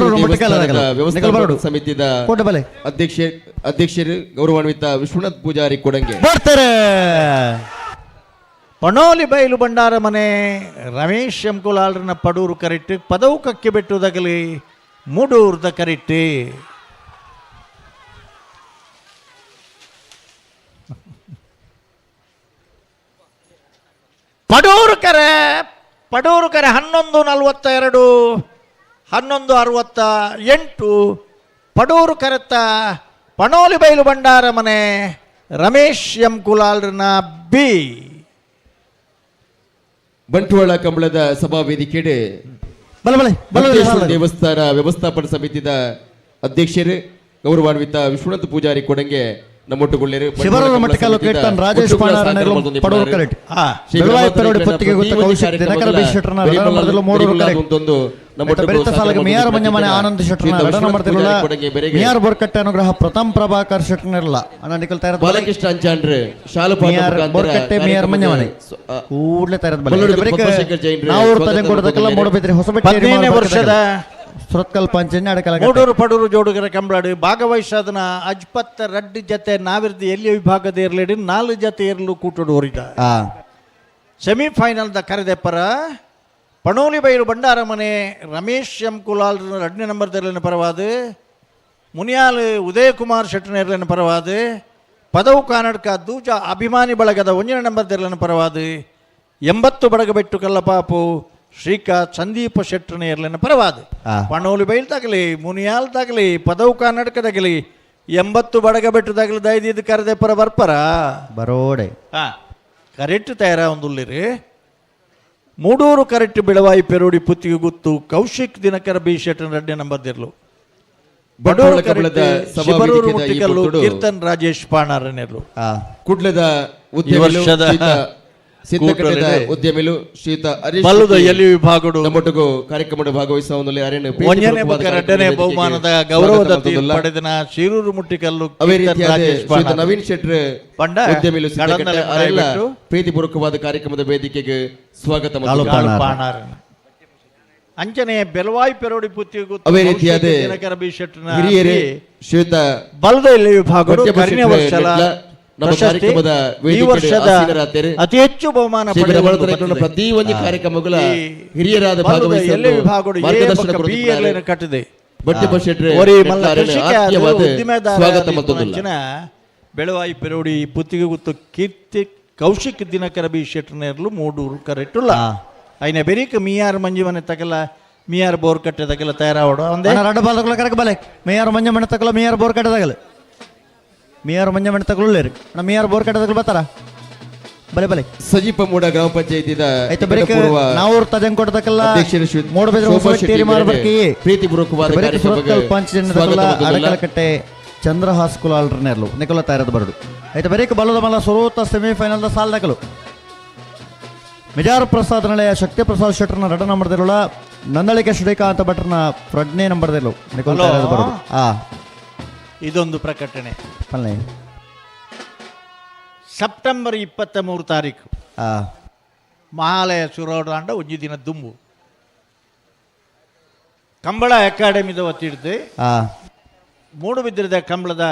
[SPEAKER 6] ವ್ಯವಸ್ಥಾಪನಾ ಸಮಿತಿದ ಅಧ್ಯಕ್ಷರು ಗೌರವಾನ್ವಿತ ವಿಶ್ವನಾಥ್ ಪೂಜಾರಿ ಕೊಡಂಗೆ
[SPEAKER 1] ಬರ್ತಾರೆ.
[SPEAKER 9] ಪಣೋಲಿ ಬೈಲು ಭಂಡಾರ ಮನೆ ರಮೇಶ್ ಎಂಕುಲಾಲ್ರನ ಪಡೂರು ಕರಿಟ್ಟು ಪದವು ಕಕ್ಕೆ ಬೆಟ್ಟುದಗಲಿ ಮೂಡೂರ್ದ ಕರಿಟ್ಟು ಪಡೂರು ಕರೆ ಪಡೂರು ಕರೆ 11:42 11:68 ಪಡೂರು ಕರೆತ ಪಣೋಲಿ ಬೈಲು ಭಂಡಾರ ಮನೆ ರಮೇಶ್ ಎಂ ಕುಲಾಲ್ರನ ಬಿ.
[SPEAKER 6] ಬಂಟ್ವಾಳ ಕಂಬಳದ ಸಭಾ ವೇದಿಕೆಡೆ ದೇವಸ್ಥಾನ ವ್ಯವಸ್ಥಾಪನಾ ಸಮಿತಿದ ಅಧ್ಯಕ್ಷರು ಗೌರವಾನ್ವಿತ ವಿಶ್ವನಾಥ ಪೂಜಾರಿ ಕೊಡಂಗೆ ನಮ್ಮೊಟ್ಟುಗೊಳ್ಳೇರು.
[SPEAKER 1] ರಾಜೇಶ್ ಆನಂದ್ ಶೆಟ್ಟರ್ ಬೋರ್ಕಟ್ಟೆ ಅನುಗ್ರಹ ಪ್ರಥಮ್ ಪ್ರಭಾಕರ್ ಶೆಟ್ಟರ್ನಿರಲ್ಲ ಅಣ್ಣ ನಿಖಲ್ ತಯಾರ
[SPEAKER 6] ಬಾಲಕೃಷ್ಣ ಅಂಚಾನ್ರೆ ಶಾಲು
[SPEAKER 1] ಬೋರ್ಕಟ್ಟೆ ಮಿಯಾರ್ ಮಂಜಮನೆ ಕೂಡಲೇ ತಯಾರದ ನಾವು ಮೂಡಬಿದ್ರಿ ಹೊಸಬೆಟ್ಟೆ
[SPEAKER 9] ವರ್ಷದ
[SPEAKER 1] ಸುರತ್ಕಲ್ ಪಂಚನೆ ಅಡಕಲ
[SPEAKER 9] ಮೂಡೂರು ಪಡೂರು ಜೋಡುಗರ ಕಂಬಳಾಡು ಭಾಗವಹಿಸಾದನ ಅಜ್ಪತ್ತ ರಡ್ಡು ಜತೆ ನಾವಿರ್ದು ಎಲ್ಲಿ ವಿಭಾಗದ ಇರಲಿಡಿ 4 ಜತೆ ಇರಲು ಕೂಟೋಡು ಹೋರಿದ ಸೆಮಿಫೈನಲ್ದ ಕರೆದೆಪ್ಪರ ಪಣೋಲಿ ಬೈರು ಭಂಡಾರ ಮನೆ ರಮೇಶ್ ಎಂ ಕುಲಾಲ್ 2ನೇ ನಂಬರ್ ತೆರಲಿನ ಪರವಾದ ಮುನಿಯಾಲ್ ಉದಯಕುಮಾರ್ ಶೆಟ್ಟನ ಎರಲಿನ ಪರವಾದ ಪದವು ಕಾನಡ್ಕ ದೂಜ ಅಭಿಮಾನಿ ಬಳಗದ ಒಂಜನೇ ನಂಬರ್ ದೆರ್ಲನ ಪರವಾದ 80 ಬಡಗಬೆಟ್ಟು ಕಲ್ಲಪಾಪು ಶ್ರೀಕಾ ಸಂದೀಪ ಶೆಟ್ಟರ್ನ ಎರ್ಲನ ಪರವಾದ. ಪಣೋಲಿ ಬೈಲ್ ತಗಲಿ, ಮುನಿಯಾಲ್ ತಗಲಿ, ಪದವು ಕನ್ನಡಕ ತಗಲಿ, 80 ಬಡಗಬೆಟ್ಟು ತಗಲಿ ದಯದಿದ್ದು ಕರೆದೆ ಪರ ಬರ್ಪರ
[SPEAKER 1] ಬರೋಡೆ.
[SPEAKER 9] ಕರೆಕ್ಟ್ ತಯಾರ ಒಂದುಲ್ಲಿರಿ. ಮೂಡೂರು ಕರೆಕ್ಟ್ ಬಿಳವಾಯಿ ಪೆರೋಡಿ ಪುತ್ತಿಗೆ ಗುತ್ತು ಕೌಶಿಕ್ ದಿನಕರ ಬಿ ಶೆಟ್ಟನ್ ರಡ್ಡೆ ನಂಬರ್ ದಿರ್ಲು.
[SPEAKER 6] ಬಂಟ್ವಾಳ
[SPEAKER 9] ಬಡೂರು
[SPEAKER 6] ಕಂಬಳದ
[SPEAKER 9] ಕರೆಕ್ಟ್
[SPEAKER 6] ಸಭಾ
[SPEAKER 9] ಶಿಬರೂರು
[SPEAKER 6] ವೇದಿಕೆದ ಈ
[SPEAKER 9] ಮುಟ್ಟಿಕಲ್ಲು
[SPEAKER 6] ಪೊರ್ತುಡು
[SPEAKER 9] ಕೀರ್ತನ್ ರಾಜೇಶ್ ಪಾಣಾರನೆರ್ಲು.
[SPEAKER 6] ಕುಡ್ಲದ
[SPEAKER 9] ಈ
[SPEAKER 6] ಉದ್ಯಮಿಲು
[SPEAKER 9] ವರ್ಷದ
[SPEAKER 6] ಶ್ರೀತ ಸಿದ್ದಕಟ್ಟೆದ
[SPEAKER 9] ಕೂಟೊಲೆಡ್
[SPEAKER 6] ಉದ್ಯಮಿಲು ಶ್ರೀತ ಹರೀಶ್
[SPEAKER 9] ಬಲ್ಲುದ
[SPEAKER 6] ಶೆಟ್ಟಿ
[SPEAKER 9] ಎಲ್ಲಿ ವಿಭಾಗಡು
[SPEAKER 6] ನಮ್ಮೊಟ್ಟಿಗೂ ಕಾರ್ಯಕ್ರಮದ ಭಾಗವಹಿಸುವ ಅರೇನು
[SPEAKER 9] ಒಂಜನೇ ಬೊಕ್ಕ ರಡ್ಡನೇ ಬಹುಮಾನದ ಗೌರವದ ತೀರ್ಪು ಪಡೆದಿನ ಶಿರೂರು ಮುಟ್ಟಿಕಲ್ಲು
[SPEAKER 6] ಅವೇ
[SPEAKER 9] ಕೀರ್ತನ್
[SPEAKER 6] ರೀತಿಯಾದ
[SPEAKER 9] ರಾಜೇಶ್
[SPEAKER 6] ಶ್ರೀತ
[SPEAKER 9] ಪಾಣಾರ್.
[SPEAKER 6] ನವೀನ್ ಶೆಟ್ಟರ್
[SPEAKER 9] ಪಂಡ
[SPEAKER 6] ಉದ್ಯಮಿಲು ಸಿದ್ದಕಟ್ಟೆ
[SPEAKER 9] ಕಡಂದಲೆ
[SPEAKER 6] ಅರೆಲ್ಲ
[SPEAKER 9] ಬಿಟ್ಟು
[SPEAKER 6] ಪ್ರೀತಿಪೂರ್ವಕವಾದ ಕಾರ್ಯಕ್ರಮದ ವೇದಿಕೆಗೆ ಸ್ವಾಗತ
[SPEAKER 1] ಕಾಲು
[SPEAKER 6] ಮಲ್ತೊಂದುಲ್ಲ.
[SPEAKER 1] ಪಾಣಾರ್.
[SPEAKER 9] ಪಾಣಾರನ. ಅಂಚನೆ ಬೆಲವಾಯಿ ಪೆರೋಡಿ ಪುತ್ತಿಗೆ ಗುತ್ತು
[SPEAKER 6] ಅವೇ ರೀತಿಯಾದ
[SPEAKER 9] ಕೌಶಿಕ್ ದಿನಕರ ಬಿ ಶೆಟ್ಟರ್ನ
[SPEAKER 6] ಹಿರಿಯರೇ ಶ್ರೀಯುತ
[SPEAKER 9] ಬಲದ ಎಲ್ಲಿ ವಿಭಾಗಡು
[SPEAKER 6] ಭಟ್ಟ
[SPEAKER 9] ಕರಿನ
[SPEAKER 6] ಶೆಟ್ಟರ್
[SPEAKER 9] ವರ್ಷದ
[SPEAKER 6] ನೆಟ್ಲ ನಮ್ಮ
[SPEAKER 9] ಪ್ರಶಸ್ತಿ
[SPEAKER 6] ಕಾರ್ಯಕ್ರಮದ
[SPEAKER 9] ಈ
[SPEAKER 6] ವೇದಿಕೆಗೆ
[SPEAKER 9] ವರ್ಷದ
[SPEAKER 6] ಆಸೀನರಾಗ್ತಾರೆ.
[SPEAKER 9] ಅತಿ ಹೆಚ್ಚು ಬಹುಮಾನ
[SPEAKER 6] ಶ್ರೀ
[SPEAKER 9] ಪಡೆದು
[SPEAKER 6] ರಮಣ ತರಕರಣ
[SPEAKER 9] ಬಂದಿದೆ.
[SPEAKER 6] ಪ್ರತಿ ಒಂದು ಕಾರ್ಯಕ್ರಮಗಳ
[SPEAKER 9] ಈ
[SPEAKER 6] ಹಿರಿಯರಾದ
[SPEAKER 9] ಬಲದ
[SPEAKER 6] ಭಾಗವಹಿಸಲು
[SPEAKER 9] ಎಲ್ಲಿ ವಿಭಾಗಡು ಎ
[SPEAKER 6] ಮಾರ್ಗದರ್ಶನ
[SPEAKER 9] ಬೊಕ್ಕ ಬಿ
[SPEAKER 6] ಕೊಡುತ್ತಿದ್ದಾರೆ.
[SPEAKER 9] ಎಲ್ಲೆನ ಕಟ್ಟಿದೆ.
[SPEAKER 6] ಭಟ್ಟ ಶೆಟ್ಟರ್
[SPEAKER 9] ಒರಿ ಮಲ್ಲ
[SPEAKER 6] ನೆಟ್ಲ ಅರೆನ
[SPEAKER 9] ಕೃಷಿಕ ಅದು
[SPEAKER 6] ಆತ್ಮೀಯವಾದ
[SPEAKER 9] ಉದ್ದಿಮೆದಾರ
[SPEAKER 6] ಸ್ವಾಗತ ಮಲ್ತೊಂದುಲ್ಲ.
[SPEAKER 9] ಅಂಚಿನ ಬೆಳವಾಯಿ ಪೆರೋಡಿ ಪುತ್ತಿಗೆ ಗುತ್ತು ಕೀರ್ತಿ ಕೌಶಿಕ್ ದಿನಕರ ಬಿ ಶೆಟ್ಟರ್ನೇರ್ಲು ಮೂಡೂರು ಕರೆಟ್ಟುಲ್ಲ. ಐನ ಬೆರಿಕ ಮಿಯಾರ್ ಮಂಜುಮನೆ ತಗಲ ಮಿಯಾರ್ ಬೋರ್ ಕಟ್ಟೆ ತಗಲ ತಯಾರಾವಡು ಒಂದೇ
[SPEAKER 1] ರಡ್ಡ ಬಾಲಕುಲ ಕರಕ ಬಲೆ ಮೇಯರ್ ಮಂಜ ಮಣ್ಣ ತಕಲ ಮೇಯರ್ ಬೋರ್ ಕಟ್ಟದಾಗಲ ಮೇಯರ್ ಮಂಜ ಮಣ್ಣ ತಕಲುಳ್ಳೇರಿ ಅಣ್ಣ ಮೇಯರ್ ಬೋರ್ ಕಟ್ಟದಾಗಲು ಬರ್ತಾರ ಬಲೆ ಬಲೆ.
[SPEAKER 6] ಸಜೀಪ ಮೂಡ ಗ್ರಾಮ ಪಂಚಾಯತಿದ
[SPEAKER 1] ಆಯ್ತು ಬರೀಕ
[SPEAKER 6] ಪೂರ್ವ
[SPEAKER 1] ನಾವು ತಜಂಕೊಟ್ಟದಕ್ಕೆಲ್ಲ
[SPEAKER 6] ಅಧ್ಯಕ್ಷರು ಶ್ರೀ
[SPEAKER 1] ಮೂಡಬಿದ್ರೆ
[SPEAKER 6] ಶೋಭಾ
[SPEAKER 1] ಹೊಸಬೆಟ್ಟಿ
[SPEAKER 6] ಶೆಟ್ಟಿ
[SPEAKER 1] ಮಾರ್ಬರ್ಕಿ.
[SPEAKER 6] ಪ್ರೀತಿಪೂರ್ವಕವಾದ
[SPEAKER 1] ಬರೀಕ
[SPEAKER 6] ಕಾರ್ಯಕ್ರಮಕ್ಕೆ
[SPEAKER 1] ಸುರತ್ಕಲ್ ಪಂಚ್
[SPEAKER 6] ಸ್ವಾಗತ ಮಲ್ತೊಂದುಲ್ಲ.
[SPEAKER 1] ಅಡಕಲಕಟ್ಟೆ ಚಂದ್ರಹಾಸ್ ಕುಲಾಲ್ರನೆರ್ಲು ನಿಕೋಲ ತಯಾರದ ಬರಡು. ಆಯ್ತು ಬರೀಕ ಬಲದ ಮಲ್ಲ ಸುರೂತ ಸೆಮಿಫೈನಲ್ದ ಸಾಲ್ದಕಲು ಮಿಜಾರ್ ಪ್ರಸಾದ್ ನಳೆಯ ಶಕ್ತಿ ಪ್ರಸಾದ್ ಶೆಟ್ಟರ್ನ ರಡ ನಂಬರ್ದಿರುಳ ನಂದಳಿಕೆ ಶ್ರೀಕಾಂತ ಭಟ್ರನ ಪ್ರಜ್ಞೆ ನಂಬರ್ದಿರ್ಲು ನಿಕೋಲ
[SPEAKER 9] ಹಲೋ.
[SPEAKER 1] ತಯಾರದ ಬರಡು.
[SPEAKER 9] ಇದೊಂದು ಪ್ರಕಟಣೆ.
[SPEAKER 1] ಪಲ್ಲೆ.
[SPEAKER 9] ಸೆಪ್ಟೆಂಬರ್ 23 ತಾರೀಕು ಮಹಾಲಯ ಸುರೋಡಾಂಡ ಒಂಜಿ ದಿನ ದುಂಬು ಕಂಬಳ ಅಕಾಡೆಮಿದ ವತಿಡ್ದು ಮೂಡುಬಿದ್ರಿದ ಕಂಬಳದ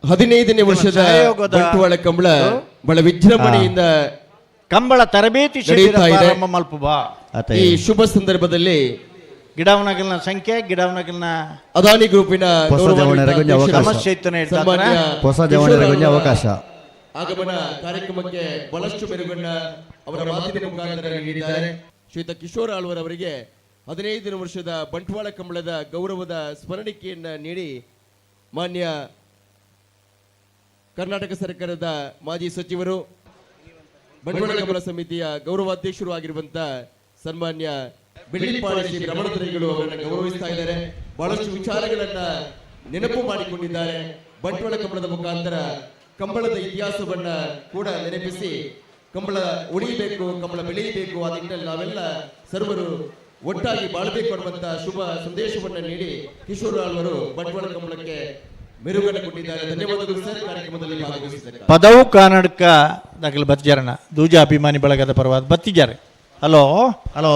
[SPEAKER 6] 15ನೇ ವರ್ಷದ
[SPEAKER 9] ಸಹಯೋಗದ
[SPEAKER 6] ಬಂಟ್ವಾಳ ಕಂಬಳ ಬಹಳ ವಿಜೃಂಭಣೆಯಿಂದ
[SPEAKER 9] ಕಂಬಳ ತರಬೇತಿ ಶಿಬಿರ
[SPEAKER 6] ನಡೆಯುತ್ತಾ ಇದೆ.
[SPEAKER 9] ಪ್ರಾರಂಭ ಮಲ್ಪುಬಾ.
[SPEAKER 6] ಈ ಶುಭ ಸಂದರ್ಭದಲ್ಲಿ
[SPEAKER 9] ಗಿಡವನಗಲ್ನ ಸಂಖ್ಯೆ ಗಿಡವನಗಲ್ನ
[SPEAKER 6] ಅದಾನಿ ಗ್ರೂಪಿನ
[SPEAKER 1] ಹೊಸ
[SPEAKER 6] ಗೌರವಾನ್ವಿತ
[SPEAKER 1] ಜವಣರಿಗೆ ಅವಕಾಶ.
[SPEAKER 6] ಅಧ್ಯಕ್ಷರು
[SPEAKER 9] ಸಮಸ್ಯೆ ಇತ್ತು ಹೇಳ್ತಾ
[SPEAKER 6] ಸನ್ಮಾನ್ಯ
[SPEAKER 1] ಹೊಸ ಜವಣರಿಗೆ
[SPEAKER 6] ಕಿಶೋರ್ ಅವರ
[SPEAKER 1] ಅವಕಾಶ.
[SPEAKER 6] ಆಗಮನ ಕಾರ್ಯಕ್ರಮಕ್ಕೆ ಬಹಳಷ್ಟು ಮೆರುಗನ್ನ ಅವರ ಮಾತಿನ ಮುಖಾಂತರ ನೀಡಿದ್ದಾರೆ. ಶ್ರೀಯುತ ಕಿಶೋರ್ ಆಳ್ವರ್ ಅವರಿಗೆ 15 ವರ್ಷದ ಬಂಟ್ವಾಳ ಕಂಬಳದ ಗೌರವದ ಸ್ಮರಣಿಕೆಯನ್ನ ನೀಡಿ ಮಾನ್ಯ ಕರ್ನಾಟಕ ಸರ್ಕಾರದ ಮಾಜಿ ಸಚಿವರು ಬಂಟ್ವಾಳ ಕಂಬಳ ಸಮಿತಿಯ ಗೌರವಾಧ್ಯಕ್ಷರು ಆಗಿರುವಂತ ಸನ್ಮಾನ್ಯ ಬೆಳ್ಳಿಪಾಡಿ ಶ್ರೀ ರಮಣದರಿಗಳು ಅವರನ್ನು ಗೌರವಿಸ್ತಾ ಇದ್ದಾರೆ. ಬಹಳಷ್ಟು ವಿಚಾರಗಳನ್ನ ನೆನಪು ಮಾಡಿಕೊಂಡಿದ್ದಾರೆ. ಬಂಟ್ವಾಳ ಕಂಬಳದ ಮುಖಾಂತರ ಕಂಬಳದ ಇತಿಹಾಸವನ್ನ ಕೂಡ ನೆನಪಿಸಿ ಕಂಬಳ ಉಳಿಯಬೇಕು, ಕಂಬಳ ಬೆಳೆಯಬೇಕು, ಆ ನಿಟ್ಟಿನಲ್ಲಿ ನಾವೆಲ್ಲ ಸರ್ವರು ಒಟ್ಟಾಗಿ ಬಾಳಬೇಕು ಅನ್ನುವಂತ ಶುಭ ಸಂದೇಶವನ್ನ ನೀಡಿ ಕಿಶೋರ್ ಆಳ್ವರು ಬಂಟ್ವಾಳ ಕಂಬಳಕ್ಕೆ ಮೆರುಗನ್ನು ಕೊಟ್ಟಿದ್ದಾರೆ. ಧನ್ಯವಾದಗಳು ಸರ್, ಕಾರ್ಯಕ್ರಮದಲ್ಲಿ ಭಾಗವಹಿಸಿದ್ದಕ್ಕಾಗಿ.
[SPEAKER 9] ಪದವು ಕಾನಡ್ಕ ದಾಖಲೆ ಬತ್ತಿಜಾರಣ ದೂಜ ಅಭಿಮಾನಿ ಬಳಗದ ಪರವಾದ ಬತ್ತಿಜಾರೆ. ಹಲೋ
[SPEAKER 1] ಹಲೋ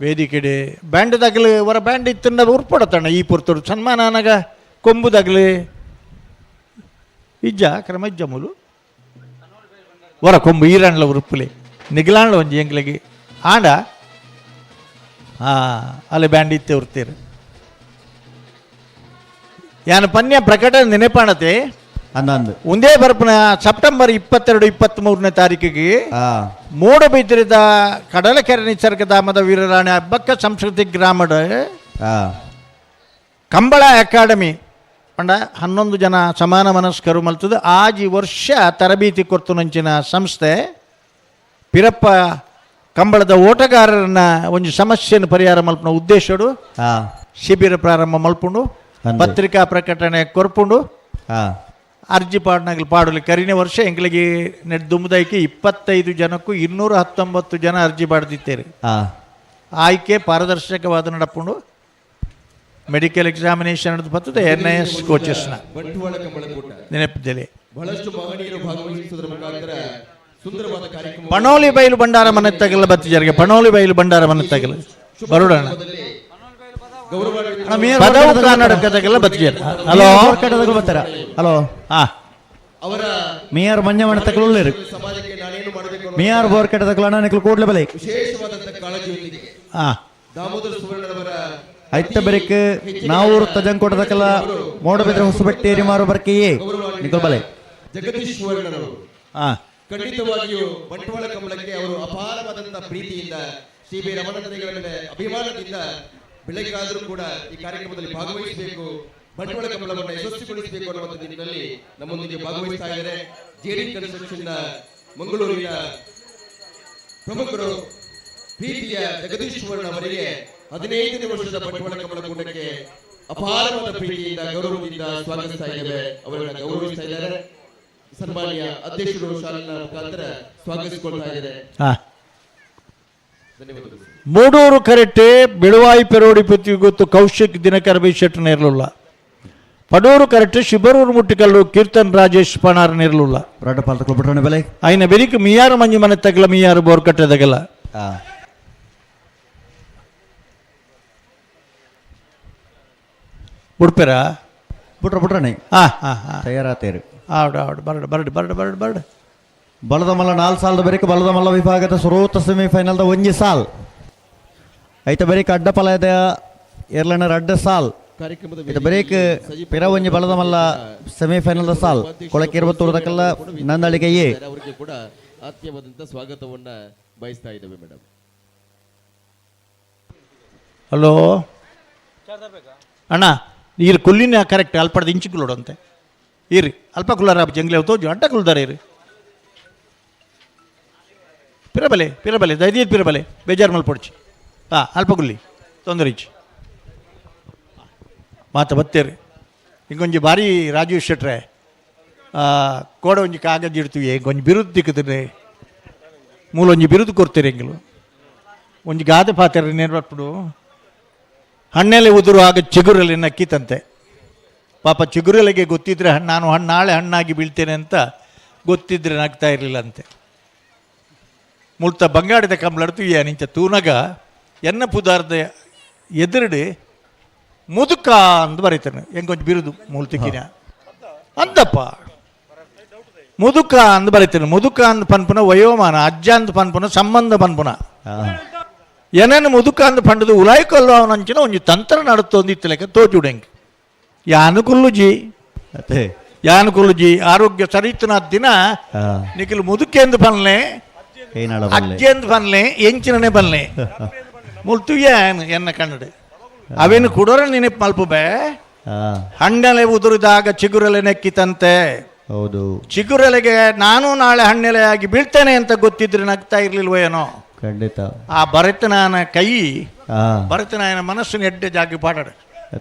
[SPEAKER 9] ವೇದಿಕೆಡೆ ಬ್ಯಾಂಡ್ ದಾಖಲೆ ಹೊರ ಬ್ಯಾಂಡ್ ಇತ್ತಂಡ ಉರ್ಪಡತಣ್ಣ ಈ ಪೊರ್ತುಡು ಸನ್ಮಾನ ಅನಗ ಕೊಂಬು ದಾಖಲೆ ಇಜ್ಜ ಕ್ರಮ ಇಜ್ಜ ಮೂಲು ಹೊರ ಕೊಂಬು ಈರಣ್ಲ ಉರುಪುಲೆ ನಿಗ್ಲಾಂಡ್ಲ ಒಂಜಿ ಎಂಗ್ಲಿಗೆ ಆಂಡ ಅಲ್ಲಿ ಬ್ಯಾಂಡ್ ಇತ್ತೆ ಉರ್ತೀರಿ. ಯಾನ ಪನ್ಯ ಪ್ರಕಟಣೆ ನೆನಪಾಣತೆ
[SPEAKER 1] ಅಂದಂದು
[SPEAKER 9] ಒಂದೇ ಬರ್ಪನ ಸೆಪ್ಟೆಂಬರ್ 22 23ನೇ ತಾರೀಕಿಗೆ ಮೂಡಬಿದ್ರಿದ ಕಡಲಕೆರೆ ನಿಸರ್ಗಧಾಮದ ವೀರರಾಣಿ ಹಬ್ಬಕ್ಕ ಸಂಸ್ಕೃತಿ ಗ್ರಾಮದ ಕಂಬಳ ಅಕಾಡೆಮಿ ಪಂಡ 11 ಜನ ಸಮಾನ ಮನಸ್ಕರು ಮಲ್ತದ ಆಜಿ ವರ್ಷ ತರಬೇತಿ ಕೊರ್ತುನಂಚಿನ ಸಂಸ್ಥೆ ಪಿರಪ್ಪ ಕಂಬಳದ ಓಟಗಾರರನ್ನ ಒಂದು ಸಮಸ್ಯೆಯನ್ನು ಪರಿಹಾರ ಮಲ್ಪನ ಉದ್ದೇಶಡು ಶಿಬಿರ ಪ್ರಾರಂಭ ಮಲ್ಪುಂಡು.
[SPEAKER 1] ಅಂದೆ.
[SPEAKER 9] ಪತ್ರಿಕಾ ಪ್ರಕಟಣೆ ಕೊರ್ಪುಂಡು. ಅರ್ಜಿ ಪಾಡ್ನಾಗಲಿ ಪಾಡಲಿ ಕರಿನೇ ವರ್ಷ ಎಂಗ್ಲಿಗೆ ನೆಟ್ ದುಮ್ಮದೈಕಿ 25 ಜನಕ್ಕೂ 219 ಜನ ಅರ್ಜಿ ಪಾಡ್ದಿತ್ತೇರಿ. ಆಯ್ಕೆ ಪಾರದರ್ಶಕವಾದ ನಡಪುಂಡು. ಮೆಡಿಕಲ್ ಎಕ್ಸಾಮಿನೇಷನ್ ನಡೆದು ಬರ್ತದೆ N I S ಕೋಚಸ್ನ
[SPEAKER 6] ಬಂಟ್ವಾಳ ಕಂಬಳಕೂಟ
[SPEAKER 9] ನೆನಪಿದಲ್ಲಿ
[SPEAKER 6] ಬಹಳಷ್ಟು ಮಹನೀಯರು ಭಾಗವಹಿಸುವುದರ ಮುಖಾಂತರ ಸುಂದರವಾದ ಕಾರ್ಯಕ್ರಮ.
[SPEAKER 9] ಪಣೋಲಿ ಬೈಲು ಭಂಡಾರ ಮನೆ ತಗಲ ಬತ್ತಿಜರಿಗೆ ಪಣೋಲಿ ಬೈಲು ಭಂಡಾರ ಮನೆ ತಗಲ ಬರುಡಣ್ಣ ಪದವು ಕರ್ನಾಟಕದಾಗೆಲ್ಲ ಬತ್ತಿಜಾರ. ಹಲೋ
[SPEAKER 1] ಬರ್ತಾರ. ಹಲೋ
[SPEAKER 9] ಹಾ
[SPEAKER 6] ಅವರ
[SPEAKER 1] ಮೇಯರ್ ಮಂಜ ಮಣ ತಕಲುಳ್ಳೇರು
[SPEAKER 6] ಸಮಾಜಕ್ಕೆ ನಾನೇನು ಮಾಡಬೇಕು ಅನ್ನೋ
[SPEAKER 1] ಮೇಯರ್ ಬೋರ್ ಕಟ್ಟದಕ್ಕಲ ಅಣ್ಣ ನಿಕ್ಲು ಕೂಡ್ಲೆ ಬಲೆ
[SPEAKER 6] ವಿಶೇಷವಾದಂತಹ ಕಾಳಜಿಯೊಂದಿಗೆ
[SPEAKER 9] ಹಾ
[SPEAKER 6] ದಾಮೋದರ ಸುವರ್ಣರವರ
[SPEAKER 1] ಐತ ಬೆರಿಕ್ ನಾವೂರು ತಜಂಕೋಟದಕ್ಕಲ್ಲ ಮೋಡಬಿದ್ರೆ ಹೊಸಬೆಟ್ಟೇರಿ ಮಾರು ಬರ್ಕೆಯೇ ನಿಕಲ್ ಬಲೆ.
[SPEAKER 6] ಜಗದೀಶ್ ಸುವರ್ಣರವರು. ಖಂಡಿತವಾಗಿಯೂ ಬಂಟ್ವಾಳ ಕಂಬಳಕ್ಕೆ ಅವರು ಅಪಾರವಾದಂತಹ ಪ್ರೀತಿಯಿಂದ, ಸಿ ಬಿ ರಮಣತನಿಗಳ ಮೇಲೆ ಅಭಿಮಾನದಿಂದ ಬೆಳಗ್ಗಾದರೂ ಕೂಡ ಈ ಕಾರ್ಯಕ್ರಮದಲ್ಲಿ ಭಾಗವಹಿಸಬೇಕು, ಬಂಟ್ವಾಳ ಕಂಬಳವನ್ನು ಯಶಸ್ವಿಗೊಳಿಸಬೇಕು ಅನ್ನುವಂಥ ನಿಟ್ಟಿನಲ್ಲಿ ನಮ್ಮೊಂದಿಗೆ ಭಾಗವಹಿಸ್ತಾ ಇದ್ದಾರೆ. ಜೆಡಿ ಕನ್ಸ್ಟ್ರಕ್ಷನ್ ನ ಮಂಗಳೂರಿನ ಪ್ರಮುಖರು ಪ್ರೀತಿಯ ಜಗದೀಶ್ ಸುವರ್ಣ ಅವರಿಗೆ 15ನೇ ವರ್ಷದ ಬಂಟ್ವಾಳ ಕಂಬಳ ಕೂಟಕ್ಕೆ ಅಪಾರವಾದ ಪ್ರೀತಿಯಿಂದ, ಗೌರವದಿಂದ ಸ್ವಾಗತಿಸ್ತಾ ಇದ್ದೇವೆ. ಅವರನ್ನು ಗೌರವಿಸ್ತಾ ಇದ್ದಾರೆ. ಸನ್ಮಾನ್ಯ ಅಧ್ಯಕ್ಷರು ಶಾಲಿನ ಮುಖಾಂತರ ಸ್ವಾಗತಿಸಿಕೊಳ್ತಾ ಇದ್ದಾರೆ. ಧನ್ಯವಾದಗಳು.
[SPEAKER 9] ಮೂಡೂರು ಕರೆಟೆ ಬೆಳುವಾಯಿ ಪೆರೋಡಿ ಗೊತ್ತು ಕೌಶಿಕ್ ದಿನಕರ ಬಿ ಶೆಟ್ಟರ್ ಇರಲಿಲ್ಲ. ಪಡೂರು ಕರೆಕ್ಟ್ ಶಿಬರೂರು ಮುಟ್ಟಿಕಲ್ಲು ಕೀರ್ತನ್ ರಾಜೇಶ್ ಪಣಾರ್ ಇರಲಿಲ್ಲ.
[SPEAKER 1] ರಡ್ಡ ಪಾಲ್ತಕ್ಲು ಬಿಟ್ರಣ ಬೆಲೆ.
[SPEAKER 9] ಐನ ಬೆರಿಕ್ ಮಿಯಾರು ಮಂಜು ಮನೆ ತಗಲ ಮಿಯಾರು ಬೋರ್ ಕಟ್ಟೆದಗಲ. ಬುಡ್ಪೆರ.
[SPEAKER 1] ಬಿಟ್ರ ಬಿಟ್ರಣೆ.
[SPEAKER 9] ಹಾ ಹಾ ಹಾ.
[SPEAKER 1] ತಯಾರಾತೇರು.
[SPEAKER 9] ಆವಡ ಆವಡ ಬರಡು ಬರಡು ಬರಡು ಬರಡು ಬರಡು.
[SPEAKER 1] ಬಲದ ಮಲ್ಲ 4 ಸಾಲದ ಬರೀಕ ಬಲದ ಮಲ್ಲ ವಿಭಾಗದ ಸುರೂತ ಸೆಮಿಫೈನಲ್ದ ಒಂಜಿ ಸಾಲ್ ಐತ ಬರೀಕ ಅಡ್ಡ ಪಲಯದ ಎರ್ಲನ ಅಡ್ಡ ಸಾಲ್
[SPEAKER 6] ಕಾರ್ಯಕ್ರಮದ
[SPEAKER 1] ಐತ ಬರೀಕ್ ಪಿರ ಒಂಜಿ ಬಲದ ಮಲ್ಲ ಸೆಮಿಫೈನಲ್ದ ಸಾಲ್ ಕೊಳಕ್ಕೆ ಇರುವತ್ತೂರದಕ್ಕೆಲ್ಲ ನಂದಳಿಗೆ ಎ.
[SPEAKER 6] ಅವರಿಗೆ ಕೂಡ ಆತ್ಮೀಯವಾದಂತಹ ಸ್ವಾಗತವನ್ನ ಬಯಸ್ತಾ ಇದ್ದೇವೆ ಮೇಡಮ್.
[SPEAKER 9] ಹಲೋ ಅಣ್ಣ, ನೀರು ಕುಲ್ಲಿನ ಕರೆಕ್ಟ್ ಅಲ್ಪಡ್ದು ಇಂಚು ಕುಲ್ಲೋಡಂತೆ ಇರಿ ಅಲ್ಪ ಕುಲ್ಲಾರ ಜಂಗ್ಲೆ ತೋಜು ಅಡ್ಡ ಕುಲ್ದಾರೆ ಇರಿ ಪಿರಬಲೆ ಪಿರಬಲೆ ದೈದೀದ್ ಪಿರಬಲೆ ಬೇಜಾರು ಮಲ್ಪೊಡ್ಚಿ. ಹಾಂ, ಅಲ್ಪ ಕುಲ್ಲಿ ತೊಂದರೆ ಇಚ್ಚಿ ಮಾತ ಬತ್ತೇರಿ. ಇಂಕೊಂಜಿ ಬಾರಿ ರಾಜೀವ್ ಶೆಟ್ರೆ ಕೋಡ ಒಂಜಿ ಕಾಗಜ್ ಇಡ್ತೀವಿ, ಇಂಕೊಂಜಿ ಬಿರುದು ತಿಕ್ಕುತ್ತದೆ, ಮೂಲೊಂಜಿ ಬಿರುದು ಕೊಡ್ತೀರಿ ಎಂಗಿಲು ಒಂಜಿ ಗಾದೆ ಪಾತ್ರೆ ನೆನಪು. ಹಣ್ಣೆಲೆ ಉದುರು ಆಗ ಚಿಗುರಲ್ಲಿ ನಕ್ಕಿತಂತೆ. ಪಾಪ ಚಿಗುರೆಲೆಗೆ ಗೊತ್ತಿದ್ರೆ ನಾನು ಹಣ್ಣು ನಾಳೆ ಹಣ್ಣಾಗಿ ಬೀಳ್ತೇನೆ ಅಂತ ಗೊತ್ತಿದ್ರೆ ನಗ್ತಾ ಇರಲಿಲ್ಲ ಅಂತೆ. ಮುಲ್ತ ಬಂಗಾಡಿದ ಕಂಬಳಡ್ತು ನಿಂಚ ತೂನಗ ಎನ್ನ ಪುದಾರ್ದ ಎದುರುಡು ಮುದುಕ ಅಂದ್ ಬರೀತಾನೆ. ಹೆಂಗೊಂಜಿ ಬಿರುದು ಮೂಲ್ತಿಕ್ಕಿನ ಅಂದಪ್ಪ ಮುದುಕ ಅಂದ್ ಬರೀತಾನೆ. ಮುದುಕ ಅಂದ್ ಪನ್ಪುನ ವಯೋಮಾನ, ಅಜ್ಜ ಅಂದ್ ಪನ್ಪುನ ಸಂಬಂಧ ಪನ್ಪುನ ಏನೇನು ಮುದುಕ ಅಂದ್ ಪಂಡದು ಉಲಾಯ್ಕೊಲ್ಲ ಅವನಂಚಿನ ಒಂಜಿ ತಂತ್ರ ನಡುತ್ತೊಂದು ಲೆಕ್ಕ ತೋಜುಡೆಂಗ್ ಯಾನು ಕುಲ್ಲುಜಿ
[SPEAKER 1] ಅತ್ತೆ
[SPEAKER 9] ಯಾನು ಕುಲ್ಲುಜಿ ಆರೋಗ್ಯ ಸರಿತನ ದಿನ ನಿಖಿಲ್ ಮುದುಕೆಂದು ಪನ್ಲೆ ಅಜ್ಜೆಂದು ಪನ್ಲೆ ಎಂಚಿನನೆ ಪನ್ಲೆ ಮುಲ್ತುಯ್ಯ ಎನ್ನ ಕನ್ನಡ ಅವೇನು ಕುಡೋರ ನೆನಪು ಮಲ್ಪುಬೆ. ಹಣ್ಣೆಲೆ ಉದುರಿದಾಗ ಚಿಗುರೆಲೆ ನೆಕ್ಕಿತಂತೆ.
[SPEAKER 1] ಹೌದು.
[SPEAKER 9] ಚಿಗುರೆಲೆಗೆ ನಾನು ನಾಳೆ ಹಣ್ಣೆಲೆಯಾಗಿ ಬೀಳ್ತೇನೆ ಅಂತ ಗೊತ್ತಿದ್ರೆ ನಗ್ತಾ ಇರ್ಲಿಲ್ವೋ ಏನೋ.
[SPEAKER 1] ಖಂಡಿತ.
[SPEAKER 9] ಆ ಭರತನಾನ ಕೈ, ಭರತನಾಯನ ಮನಸ್ಸು ಎಡ್ಡೆ ಜಾಗಿ ಪಾಡಾಡ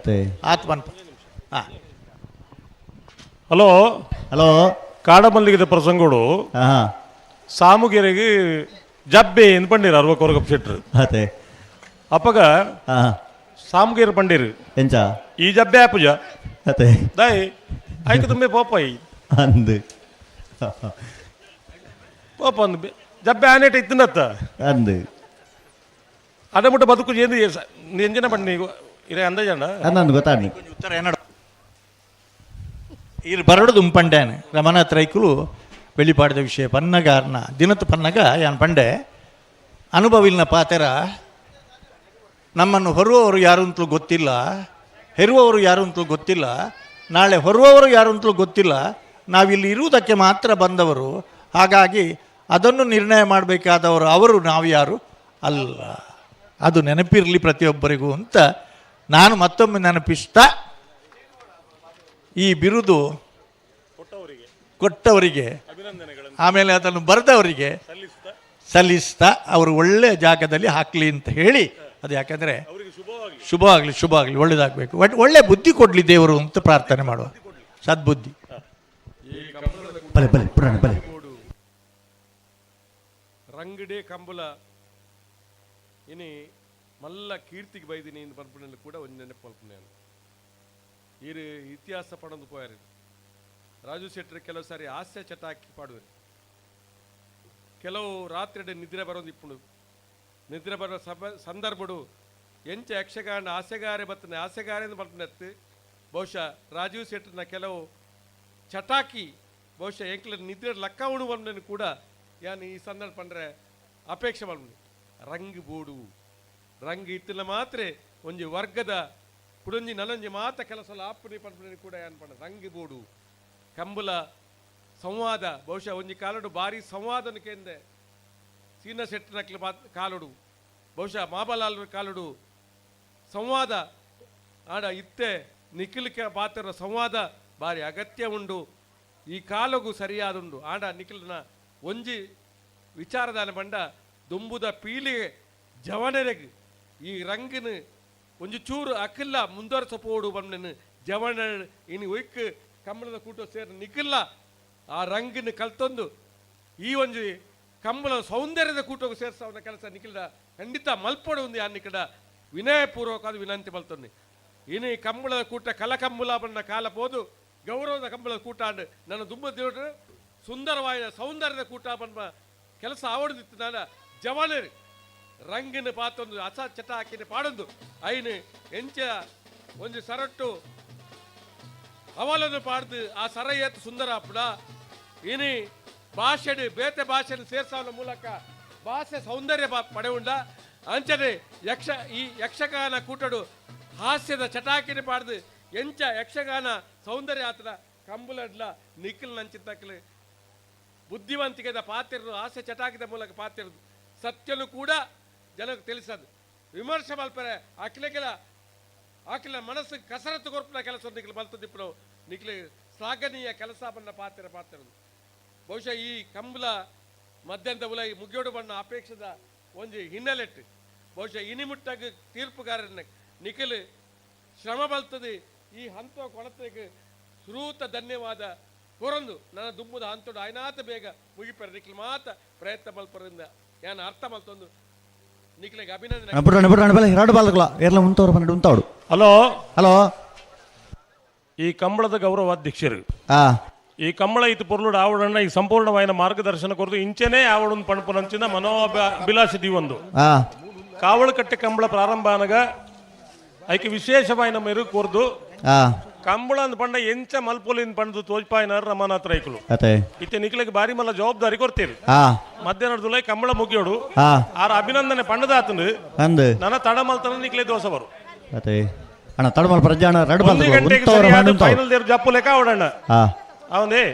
[SPEAKER 9] ಆತ್ಮನ್ಪ.
[SPEAKER 11] Hello
[SPEAKER 1] hello.
[SPEAKER 11] ಕಾಡಮಲ್ಲಿಗದ ಪ್ರಸಂಗೋಡು ಸಾಮುಗೆರೆಗೆ ಜಬ್ಬೆ ಎಂದು ಪಂಡೀರು ಅರ್ವ ಕೊರಗಪ್ಪ ಶೆಟ್ರು.
[SPEAKER 1] ಅದೇ.
[SPEAKER 11] ಅಪ್ಪಗ ಸಾಮುಗೇರು ಪಂಡೀರು
[SPEAKER 1] ಎಂಚ
[SPEAKER 11] ಈ ಜಬ್ಬೆ ಆಪುಜ.
[SPEAKER 1] ಅದೇ.
[SPEAKER 11] ದಾಯಿ ಐಕ್ ತುಂಬೆ ಪೋಪಾಯಿ
[SPEAKER 1] ಅಂದು
[SPEAKER 11] ಪೋಪ ಅಂದು ಜಬ್ಬೆ ಆನೇಟ ಇತ್ತಿನತ್ತ
[SPEAKER 1] ಅಂದು
[SPEAKER 11] ಅದ ಮುಟ್ಟ ಬದುಕು ಏನು ಎಂಜಿನ ಬಣ್ಣಿ ಇರೇ ಅಂದಾಜಣ್ಣ.
[SPEAKER 1] ಅಂದು ಗೊತ್ತಾಡ್ನಿ.
[SPEAKER 9] ಉತ್ತರ ಏನಡ ಇರು ಬರಡು ದುಂಪಂಡ್ಯಾನೆ ರಮನಾಥ್ ರೈಕುಲು ಬೆಳಿಪಾಡಿದ ವಿಷಯ ಪನ್ನಗಾರ್ನ ದಿನತ್ತು ಪನ್ನಗ ಯಾನ್ ಪಂಡೆ ಅನುಭವಿಲ್ನ ಪಾತೆರ. ನಮ್ಮನ್ನು ಹೊರುವವರು ಯಾರು ಅಂತಲೂ ಗೊತ್ತಿಲ್ಲ, ಹೆರುವವರು ಯಾರು ಅಂತಲೂ ಗೊತ್ತಿಲ್ಲ, ನಾಳೆ ಹೊರುವವರು ಯಾರು ಅಂತಲೂ ಗೊತ್ತಿಲ್ಲ, ನಾವಿಲ್ಲಿ ಇರುವುದಕ್ಕೆ ಮಾತ್ರ ಬಂದವರು. ಹಾಗಾಗಿ ಅದನ್ನು ನಿರ್ಣಯ ಮಾಡಬೇಕಾದವರು ಅವರು, ನಾವು ಯಾರು ಅಲ್ಲ. ಅದು ನೆನಪಿರಲಿ ಪ್ರತಿಯೊಬ್ಬರಿಗೂ ಅಂತ ನಾನು ಮತ್ತೊಮ್ಮೆ ನೆನಪಿಸ್ತಾ ಈ ಬಿರುದು ಕೊಟ್ಟವರಿಗೆ, ಆಮೇಲೆ ಅದನ್ನು ಬರೆದವರಿಗೆ ಸಲ್ಲಿಸ್ತಾ ಅವರು ಒಳ್ಳೆಯ ಜಾಗದಲ್ಲಿ ಹಾಕಲಿ ಅಂತ ಹೇಳಿ, ಅದು ಯಾಕಂದರೆ ಶುಭವಾಗಲಿ, ಶುಭವಾಗಲಿ, ಒಳ್ಳೆಯದಾಗಬೇಕು, ಬಟ್ ಒಳ್ಳೆ ಬುದ್ಧಿ ಕೊಡಲಿ ದೇವರು ಅಂತ ಪ್ರಾರ್ಥನೆ ಮಾಡುವ ಸದ್ಬುದ್ಧಿ.
[SPEAKER 1] ಬಲೆ ಬಲೆ ಪುರಾಣ ಬಲೆ.
[SPEAKER 7] ರಂಗಡೆ ಕಂಬಳ ಇನಿ ಮಲ್ಲ ಕೀರ್ತಿಗೆ ಬೈದಿನಿ ಪನ್ಪುನಲ್ಲಿ ಕೂಡ ಒಂದು ನೆನಪು ಮಲ್ಪುನೆ. ಈರು ಇತಿಹಾಸ ಪಡೊಂದು ಪೋಯಾರು ರಾಜು ಶೆಟ್ಟರ್. ಕೆಲವು ಸಾರಿ ಹಾಸ್ಯ ಚಟಾಕಿ ಪಾಡುವರು. ಕೆಲವು ರಾತ್ರಿ ನಿದ್ರೆ ಬರೋದು ಇಪ್ಪುಂಡು. ನಿದ್ರೆ ಬರೋ ಸಭ ಸಂದರ್ಭಡು ಎಂಚ ಯಕ್ಷಗಾನ ಆಸೆಗಾರೆ ಬರ್ತನೆ ಆಸೆಗಾರೆ ಅಂತ ಬರ್ತಾನೆ. ಬಹುಶಃ ರಾಜೀವ್ ಶೆಟ್ಟರ್ನ ಕೆಲವು ಚಟಾಕಿ ಬಹುಶಃ ಎಂಕ್ಲ ನಿದ್ರೆ ಲಕ್ಕ ಉಣು ಕೂಡ ಯಾನ್ ಈ ಸಂದರ್ಭ ಪಂಡ್ರೆ ಅಪೇಕ್ಷೆ ಮಲ್ಪುನಿ. ರಂಗ್ ಬೋಡು ರಂಗ್ ಇತ್ತಿನ ಮಾತ್ರ ಒಂಜಿ ವರ್ಗದ ಕುಡೊಂಜಿ ನನೊಂಜಿ ಮಾತ ಕೆಲಸ ಆಪುನಿ ಪನ್ಪುನಿ ಕೂಡ ಯಾನ್ ಪಂಡ ರಂಗ್ ಬೋಡು ಕಂಬುಲ.
[SPEAKER 11] ಸಂವಾದ ಬಹುಶಃ ಒಂಜಿ ಕಾಲಡು ಭಾರಿ ಸಂವಾದನ ಕೇಂದ್ರ ಸೀನ ಶೆಟ್ಟನಕ್ಲ ಕಾಲಡು ಬಹುಶಃ ಮಾಬಲಾಲ್ ಕಾಲಡು ಸಂವಾದ ಆಡ ಇತ್ತೆ ನಿಖಿಲ್ಕೆ ಪಾತ್ರ ಸಂವಾದ ಭಾರಿ ಅಗತ್ಯ ಉಂಡು. ಈ ಕಾಲಗೂ ಸರಿಯಾದುಂಡು. ಆಡ ನಿಖಿಲ್ನ ಒಂಜಿ ವಿಚಾರದಾನ ಬಂಡ ದುಂಬುದ ಪೀಳಿಗೆ ಜವನರೆಗ್ ಈ ರಂಗಿನ ಒಂಜಿ ಚೂರು ಅಕ್ಕಿಲ್ಲ ಮುಂದುವರೆಸಪೋಡು ಬಂಡನು ಜವನ ಇನಿ ಒಯ್ಕ್ ಕಂಬಳದ ಕೂಟ ಸೇರಿ ನಿಖಿಲ್ಲ ಆ ರಂಗಿನ ಕಲ್ತೊಂದು ಈ ಒಂಜಿ ಕಂಬಳ ಸೌಂದರ್ಯದ ಕೂಟಕ್ಕೆ ಸೇರ್ಸವನ ಕೆಲಸ ನಿಖಿಲ್ದ ಖಂಡಿತ ಮಲ್ಪೊಡು ಒಂದು ಯಾನ್ ವಿನಯಪೂರ್ವಕವಾದ ವಿನಂತಿ ಮಲ್ತೊಂದು. ಇನಿ ಕಂಬಳದ ಕೂಟ ಕಲಕಂಬುಲ ಬಣ್ಣ ಕಾಲ ಪೋದು ಗೌರವದ ಕಂಬಳದ ಕೂಟ ಅಂಡ್ ನನ್ನ ದುಂಬ ದೇವರು ಸುಂದರವಾದ ಸೌಂದರ್ಯದ ಕೂಟ ಬಣ್ಣ ಕೆಲಸ ಆವಡದಿತ್ತು. ನಾನು ಜವಾನರು ರಂಗಿನ ಪಾತೊಂದು ಅಸ ಚಟ ಹಾಕಿನ ಪಾಡೊಂದು ಐನು ಎಂಚ ಒಂಜಿ ಸರಟ್ಟು ಅವಲನ್ನು ಪಾಡ್ದು ಆ ಸರ ಏತ್ ಸುಂದರ ಅಪ್ಪಡ ಇನಿ ಭಾಷೆಡು ಬೇತೆ ಭಾಷೆನ ಸೇರ್ಸಾವನ ಮೂಲಕ ಭಾಷೆ ಸೌಂದರ್ಯ ಪಡೆಯುಂಡ. ಅಂಚನೆ ಯಕ್ಷ ಈ ಯಕ್ಷಗಾನ ಕೂಟಡು ಹಾಸ್ಯದ ಚಟಾಕಿನ ಪಾಡ್ದು ಎಂಚ ಯಕ್ಷಗಾನ ಸೌಂದರ್ಯ ಆತನ ಕಂಬುಲಡ್ಲ ನಿಖಿಲ್ ನಂಚಿತ್ತಕ್ಲು ಬುದ್ಧಿವಂತಿಕೆದ ಪಾತಿರು ಹಾಸ್ಯ ಚಟಾಕಿದ ಮೂಲಕ ಪಾತಿರುದು ಸತ್ಯನು ಕೂಡ ಜನಕ್ಕೆ ತಿಳಿಸದು ವಿಮರ್ಶೆ ಮಲ್ಪರೆ ಅಕ್ಲೆಗೆಲ ಆಕಿಲ ಮನಸ್ಸು ಕಸರತ್ತು ಕೊರ್ಪುನ ಕೆಲಸ ನಿಖಿಲ್ ಮಲ್ತದಿಪ್ಪು ನಿಖಿಲ್ ಶ್ಲಾಘನೀಯ ಕೆಲಸ ಬಣ್ಣ ಪಾತ್ರ ಪಾತಿರುದು. ಬಹುಶಃ ಈ ಕಂಬಳ ಮಧ್ಯಂತ ಉಲೈ ಮುಗಿಯೋಡು ಬಣ್ಣ ಅಪೇಕ್ಷದ ಒಂಜಿ ಹಿನ್ನೆಲೆಟ್ಟು ಬಹುಶಃ ಇನಿಮುಟ್ಟಾಗ ತೀರ್ಪುಗಾರನ ನಿಖಿಲ್ ಶ್ರಮ ಬಲ್ತದೆ ಈ ಹಂತ ಕೊಳತೆಗೆ ಶ್ರೂತ ಧನ್ಯವಾದ ಕೊರಂದು ನನ್ನ ದುಂಬುದ ಹಂತೋಡು ಆಯ್ನಾತ ಬೇಗ ಮುಗಿಪರ ನಿಖಿಲ್ ಮಾತ ಪ್ರಯತ್ನ ಮಲ್ಪರಿಂದ ಯಾನ್ ಅರ್ಥ ಮಲ್ತೊಂದು ನಿಖಿಲಿಗೆ ಅಭಿನಂದನೆ.
[SPEAKER 1] ಎರಡು ಬಾಲ್ಗಳ ಎರ್ಲ ಉಂತವ್ರು ಪನ್ನೆರಡು ಉಂತಾವಡು.
[SPEAKER 11] Hello
[SPEAKER 1] hello.
[SPEAKER 11] ಈ ಕಂಬಳದ ಗೌರವಾಧ್ಯಕ್ಷರು ಈ ಕಂಬಳ ಇತ್ತು ಪೊರ್ಲುಡು ಆವಡಣ್ಣ ಈ ಸಂಪೂರ್ಣವಾಯಿನ ಮಾರ್ಗದರ್ಶನ ಕೊರದು ಇಂಚೆನೇ ಆವಡನ್ ಪಣಪುನಂಚಿನ ಮನೋ ಅಭಿಲಾಷೆ ಒಂದು ಕಾವಳಕಟ್ಟೆ ಕಂಬಳ ಪ್ರಾರಂಭ ಅನಗ ಐಕೆ ವಿಶೇಷವಾಯಿನ ಮೆರು ಕೊರ್ದು ಕಂಬಳ ಅಂದ್ ಪಂಡ ಎಂಚ ಮಲ್ಪೊಲಿನ್ ಪಂಡದು ತೋಜ್ಪಾಯಿನಾರ್ ರಮಾನಾಥ್ ರೈಕುಲು. ಇತ್ತೆ ನಿಖಿಲಿಗೆ ಬಾರಿ ಮಲ್ಲ ಜವಾಬ್ದಾರಿ ಕೊಡ್ತೀರಿ. ಮಧ್ಯಾಹ್ನ ಕಂಬಳ ಮುಗಿಯೋಡು ಆರ ಅಭಿನಂದನೆ ಪಂಡದಾತನು ನನ್ನ ತಡ ಮಲ್ತನ ನಿಖಿಲೆ ದೋಸೆ ಬರು.
[SPEAKER 1] ಅಣ್ಣ ತಡಮಲ್ ಪ್ರಜಾಣ ರಡ್
[SPEAKER 11] ಫೈನಲ್ there ಜಪ್ಪು ಲೆಕ್ಕ ಅವಡಣ್ಣ ಅವನೇ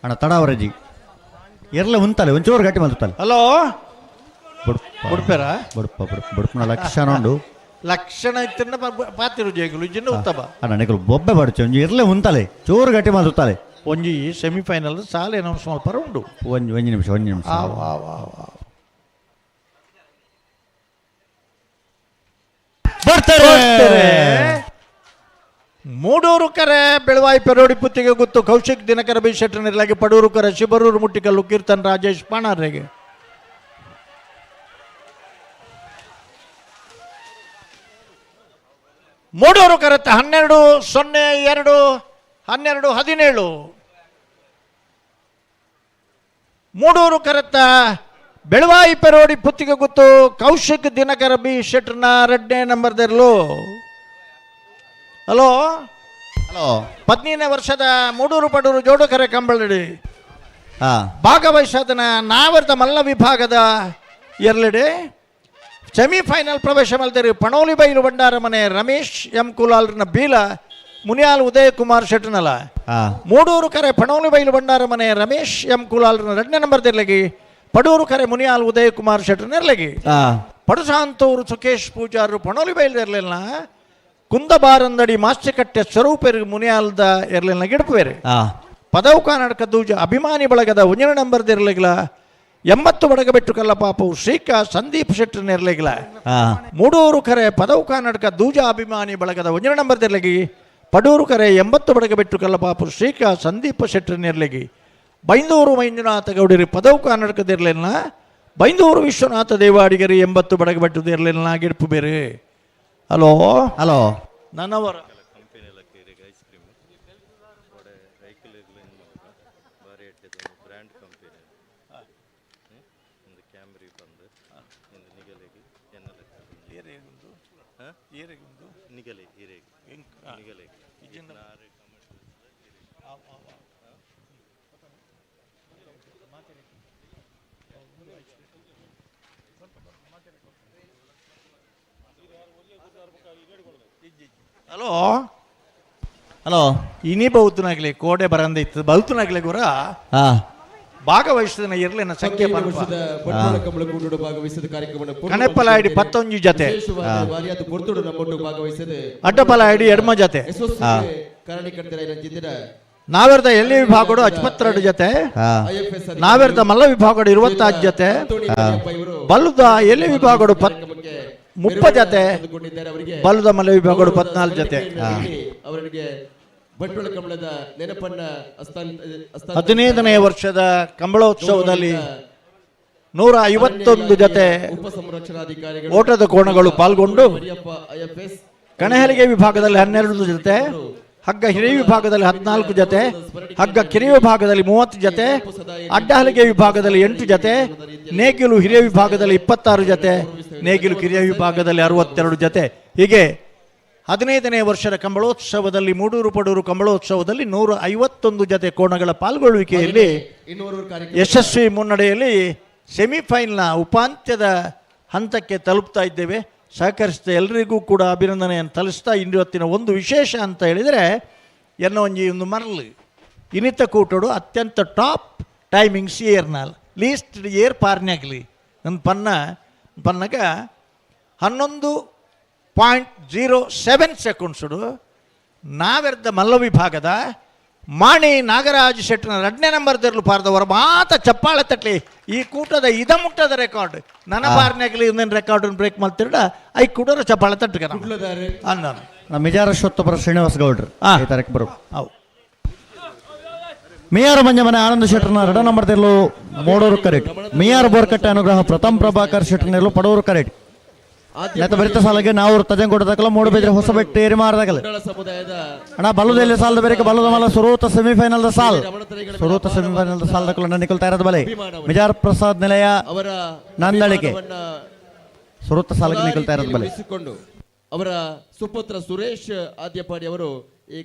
[SPEAKER 1] ಅಣ್ಣ ತಡ ಅವರಜಿ ಎರ್ಲ ಉಂತಾಲೆ ಒಂಚೂರು ಗಟ್ಟಿ ಮಲ್ತಾಲೆ.
[SPEAKER 9] ಹಲೋ ಬುಡ್ಪೇರ
[SPEAKER 1] ಬುಡ್ಪ ಬುಡ್ಪನ ಲಕ್ಷಣ ಉಂಡು
[SPEAKER 9] ಲಕ್ಷಣ ಇತ್ತಿನ ಪಾತಿರು ಜೇಗುಲು ಜಿನ್ನ ಉತ್ತಮ
[SPEAKER 1] ಅಣ್ಣ ನಿಕಲು ಬೊಬ್ಬೆ ಬಡ್ಚು ಒಂಜಿ ಇರ್ಲೆ ಉಂತಾಲೆ ಚೂರು ಗಟ್ಟಿ ಮಲ್ತಾಲೆ.
[SPEAKER 9] ಒಂಜಿ ಸೆಮಿಫೈನಲ್ ಸಾಲೆ ಅನೌನ್ಸ್ ಮಲ್ಪರ ಉಂಡು.
[SPEAKER 1] ಒಂಜಿ ಒಂಜಿ ನಿಮಿಷ ಒಂಜಿ ನಿಮಿಷ.
[SPEAKER 9] ಬರ್ತಾರೆ ಮೂಡೂರು ಕರೆ ಬೆಳವಾಯಿ ಪೆರೋಡಿ ಪುತ್ತಿಗೆ ಗುತ್ತು ಕೌಶಿಕ್ ದಿನಕರ ಬಿ ಶೆಟ್ಟರ್ ಪಡೂರು ಕರೆ ಶಿಬರೂರು ಮುಟ್ಟಿಕಲ್ಲು ಕೀರ್ತನ್ ರಾಜೇಶ್ ಪಾಣಾರ್ರೆಗೆ. ಮೂಡೂರು ಕರೆತ 12-02 12-17. ಮೂಡೂರು ಕರೆತ ಬೆಳವಾಯಿ ಪೆರೋಡಿ ಪುತ್ತಿಗೆ ಗುತ್ತು ಕೌಶಿಕ್ ದಿನಕರ ಬಿ ಶೆಟ್ಟರ್ನ 2ನೇ ನಂಬರ್ದೆರ್ಲು. Hello
[SPEAKER 1] hello.
[SPEAKER 9] 15ನೇ ವರ್ಷದ ಮೂಡೂರು ಪಡೂರು ಜೋಡುಕರೆ ಕಂಬಳಡಿ ಭಾಗವಹಿಸದನ ನಾವರ್ದ ಮಲ್ಲ ವಿಭಾಗದ ಎರಲೆಡೆ ಸೆಮಿಫೈನಲ್ ಪ್ರವೇಶ ಮಲ್ತೇರಿ ಪಣೋಲಿ ಬೈಲು ಭಂಡಾರ ಮನೆ ರಮೇಶ್ ಎಂ ಕುಲಾಲ್ನ ಬೀಲ ಮುನಿಯಾಲ್ ಉದಯ ಕುಮಾರ್ ಶೆಟ್ಟನಲ. ಮೂಡೂರು ಕರೆ ಪಣೋಲಿ ಬೈಲು ಭಂಡಾರ ಮನೆ ರಮೇಶ್ ಎಂ ಕುಲಾಲ್ನ 2ನೇ ನಂಬರ್ ತೆರ್ಲಗಿ ಪಡೂರು ಕರೆ ಮುನಿಯಾಲ್ ಉದಯ ಕುಮಾರ್ ಶೆಟ್ಟನೆರ್ಲಗಿ. ಪಡುಸಾಂತೂರು ಸುಖೇಶ್ ಪೂಜಾರು ಪಣೋಲಿ ಬೈಲು ಇರಲಿಲ್ಲ ಕುಂದಬಾರಂದಡಿ ಮಾಸ್ತಿಕಟ್ಟೆ ಸ್ವರೂಪೆರಿಗೆ ಮುನಿಯಾಲ್ದ ಎರ್ಲಿಲ್ಲ ಗಿಡಪುವೇರು. ಪದವು ಕರ್ನಾಟಕ ದೂಜ ಅಭಿಮಾನಿ ಬಳಗದ ಒಂಜನ ನಂಬರ್ ಇರಲಿಲ್ಲ 80 ಬಡಗಬೆಟ್ಟು ಕಲ್ಲ ಪಾಪವು ಶ್ರೀಕಾ ಸಂದೀಪ್ ಶೆಟ್ಟರ್ ಇರಲಿಲ್ಲ. ಮೂಡೂರು ಕರೆ ಪದವು ಕರ್ನಾಟಕ ದೂಜ ಅಭಿಮಾನಿ ಬಳಗದ ಒಂಜನ ನಂಬರ್ ಇರಲಿಗಿ ಪಡೂರು ಕರೆ 80 ಬಡಗಬೆಟ್ಟು ಕಲ್ಲ ಪಾಪು ಶ್ರೀಕಾ ಸಂದೀಪ್ ಶೆಟ್ಟರ್ ಇರಲಿಗಿ. ಬೈಂದೂರು ಮಂಜುನಾಥ ಗೌಡರಿ ಪದವು ಕರ್ನಾಟಕದಿರಲಿಲ್ಲ ಬೈಂದೂರು ವಿಶ್ವನಾಥ ದೇವಾಡಿಗರಿ 80 ಬಡಗಬೆಟ್ಟು ಇರಲಿಲ್ಲ ಗಿಡಪು ಬೇರೆ. Hello
[SPEAKER 1] hello.
[SPEAKER 9] ನನ್ನವರ ಹಲೋ
[SPEAKER 1] Hello.
[SPEAKER 9] ಇನಿ ಬೌತನಾಗ್ಲಿ ಕೋಡೆ ಬರಂದ ಇತ್ತು ಬೌತನಾಗ್ಲಿ ಗುರ ಭಾಗವಹಿಸಿದ ಇರ್ಲಿನ ಸಂಖ್ಯೆ
[SPEAKER 6] 15 ವರ್ಷದ ಬಂಟ್ವಾಳ ಕಂಬಳ ಕೂಟೋಡು ಭಾಗವಹಿಸಿದ ಕಾರ್ಯಕ್ರಮವನ್ನು ಪೂರ್ಣ
[SPEAKER 9] ಕಣೆಪ್ಪಲಾಯಿಡಿ 11 ಜತೆ.
[SPEAKER 6] ವಿಶೇಷವಾದ ವಾರಿಯಾದ ಪೊರ್ತುಡು ನಮ್ಮೊಟ್ಟು ಭಾಗವಹಿಸಿದ
[SPEAKER 9] ಅಡ್ಡಪಲಾಯಿಡಿ ಎಡ್ಮ ಜತೆ.
[SPEAKER 6] ಯಶಸ್ವಿಗೆ ಕಾರಣೀಕರ್ತರಾಗಿದ್ದ
[SPEAKER 9] ನಾವೆರ್ದ ಎಲ್ಲಿ ವಿಭಾಗಡು 22 ಜತೆ, ನಾವೆರ್ದ ಮಲ್ಲ ವಿಭಾಗಡು 26 ಜತೆ, ಬಲ್ಲದ ಎಲ್ಲಿ ವಿಭಾಗಡು 30 ಜತೆ, ಬಲ್ಲದ ಮಲ್ಲ ವಿಭಾಗಡು 14 ಜತೆ.
[SPEAKER 6] ಅವರಿಗೆ ಬಂಟ್ವಾಳ ಕಂಬಳದ ನೆನಪನ್ನ
[SPEAKER 9] 15ನೇ ವರ್ಷದ ಕಂಬಳೋತ್ಸವದಲ್ಲಿ 151 ಜತೆ
[SPEAKER 6] ಉಪ ಸಂರಕ್ಷಣಾಧಿಕಾರಿಗಳು
[SPEAKER 9] ಓಟದ ಕೋಣಗಳು ಪಾಲ್ಗೊಂಡು
[SPEAKER 6] ಐಎಫ್ಎಸ್
[SPEAKER 9] ಕಣಹಲಿಗೆ ವಿಭಾಗದಲ್ಲಿ 12 ಜತೆ, ಹಗ್ಗ ಹಿರಿಯ ವಿಭಾಗದಲ್ಲಿ 14 ಜತೆ, ಹಗ್ಗ ಕಿರಿಯ ವಿಭಾಗದಲ್ಲಿ 30 ಜತೆ, ಅಡ್ಡಹಲಿಗೆ ವಿಭಾಗದಲ್ಲಿ 8 ಜತೆ, ನೇಗಿಲು ಹಿರಿಯ ವಿಭಾಗದಲ್ಲಿ 26 ಜತೆ, ನೇಗಿಲು ಕಿರಿಯ ವಿಭಾಗದಲ್ಲಿ 62 ಜತೆ. ಹೀಗೆ 15ನೇ ವರ್ಷದ ಕಂಬಳೋತ್ಸವದಲ್ಲಿ ಮೂಡೂರು ಪಡೂರು ಕಂಬಳೋತ್ಸವದಲ್ಲಿ 151 ಜತೆ ಕೋಣಗಳ ಪಾಲ್ಗೊಳ್ಳುವಿಕೆಯಲ್ಲಿ ಯಶಸ್ವಿ ಮುನ್ನಡೆಯಲ್ಲಿ ಸೆಮಿಫೈನಲ್ನ ಉಪಾಂತ್ಯದ ಹಂತಕ್ಕೆ ತಲುಪ್ತಾ ಇದ್ದೇವೆ. ಸಹಕರಿಸಿದ ಎಲ್ಲರಿಗೂ ಕೂಡ ಅಭಿನಂದನೆಯನ್ನು ತಲಿಸ್ತಾ ಇವತ್ತಿನ ಒಂದು ವಿಶೇಷ ಅಂತ ಹೇಳಿದರೆ ಎನ್ನ ಒಂಜಿ ಒಂದು ಮರಳು ಇನಿತ ಕೂಟೋಡು ಅತ್ಯಂತ ಟಾಪ್ ಟೈಮಿಂಗ್ಸ್ ಏರ್ನಾಲ್ ಲೀಸ್ಟ್ ಏರ್ ಪಾರ್ನ್ಯಾಗಲಿ ನನ್ನ ಪನ್ನಗ 11.07 ಸೆಕೆಂಡ್ಸುಡು ನಾವೆರ್ದ ಮಲ್ಲ ವಿಭಾಗದ ಮಾಣಿ ನಾಗರಾಜ್ ಶೆಟ್ಟನ 2ನೇ ನಂಬರ್ ದೆರ್ಲು ಪಾರ್ದವರ ಮಾತ ಚಪ್ಪಾಳೆ ತಟ್ಲಿ. ಈ ಕೂಟದ ಇದ ಮುಟ್ಟದ ರೆಕಾರ್ಡ್ ನನ್ನ ಬಾರ್ನಾಗಲಿ ಒಂದೇನು ರೆಕಾರ್ಡ್ ಬ್ರೇಕ್ ಮಾಡ್ತಿರಡ I ಕೂಟರ ಚಪ್ಪಾಳೆ ತಟ್ಟುಗ ಅಂದ
[SPEAKER 1] ಮಿಜಾರ ಶೊತ್ತಪುರ ಶ್ರೀನಿವಾಸ ಗೌಡ್ರು ಈ ತಾರೀಕು ಬರು. ಮಿಯಾರ ಮಂಜಮನೆ ಆನಂದ ಶೆಟ್ಟರ್ನ 2 ನಂಬರ್ ತೆರಲು ಮೂಡೂರು ಕರೆಕ್ಟ್. ಮಿಯಾರ್ ಬೋರ್ಕಟ್ಟೆ ಅನುಗ್ರಹ ಪ್ರಥಮ್ ಪ್ರಭಾಕರ್ ಶೆಟ್ಟರ್ನೆರಲು ಪಡೂರು ಕರೆಕ್ಟ್. ನೆತ್ತ ಬರಿತ ಸಾಲಗೆ ನಾವು ತಜಂಗೋಟ ತಕಲ ಮೂಡಬಿದ್ರೆ ಹೊಸಬೆಟ್ಟು ಏರಿ ಮಾರದಾಗಲ ಅಣ್ಣ ಬಲ್ಲದಲ್ಲಿ ಸಾಲದ ಬೇರೆ ಬಲ್ಲದ ಮಲ್ಲ ಸುರೂತ ಸೆಮಿಫೈನಲ್ the ಸಾಲ್ ಸುರೂತ ಸೆಮಿಫೈನಲ್ the ಸಾಲ್ ದಕಲ ನಿಕಲ್ತಾ ಇರೋದು ಬಲೆ ಮಿಜಾರ್ ಪ್ರಸಾದ್ ನಿಲಯ ನಂದಳಿಕೆ ಸುರೂತ ಸಾಲಗೆ ನಿಕಲ್ತಾ ಇರೋದು ಬಲೆ.
[SPEAKER 6] ಅವರ ಸುಪುತ್ರ ಸುರೇಶ್ ಆದ್ಯಪಾಡಿ ಅವರು ಈ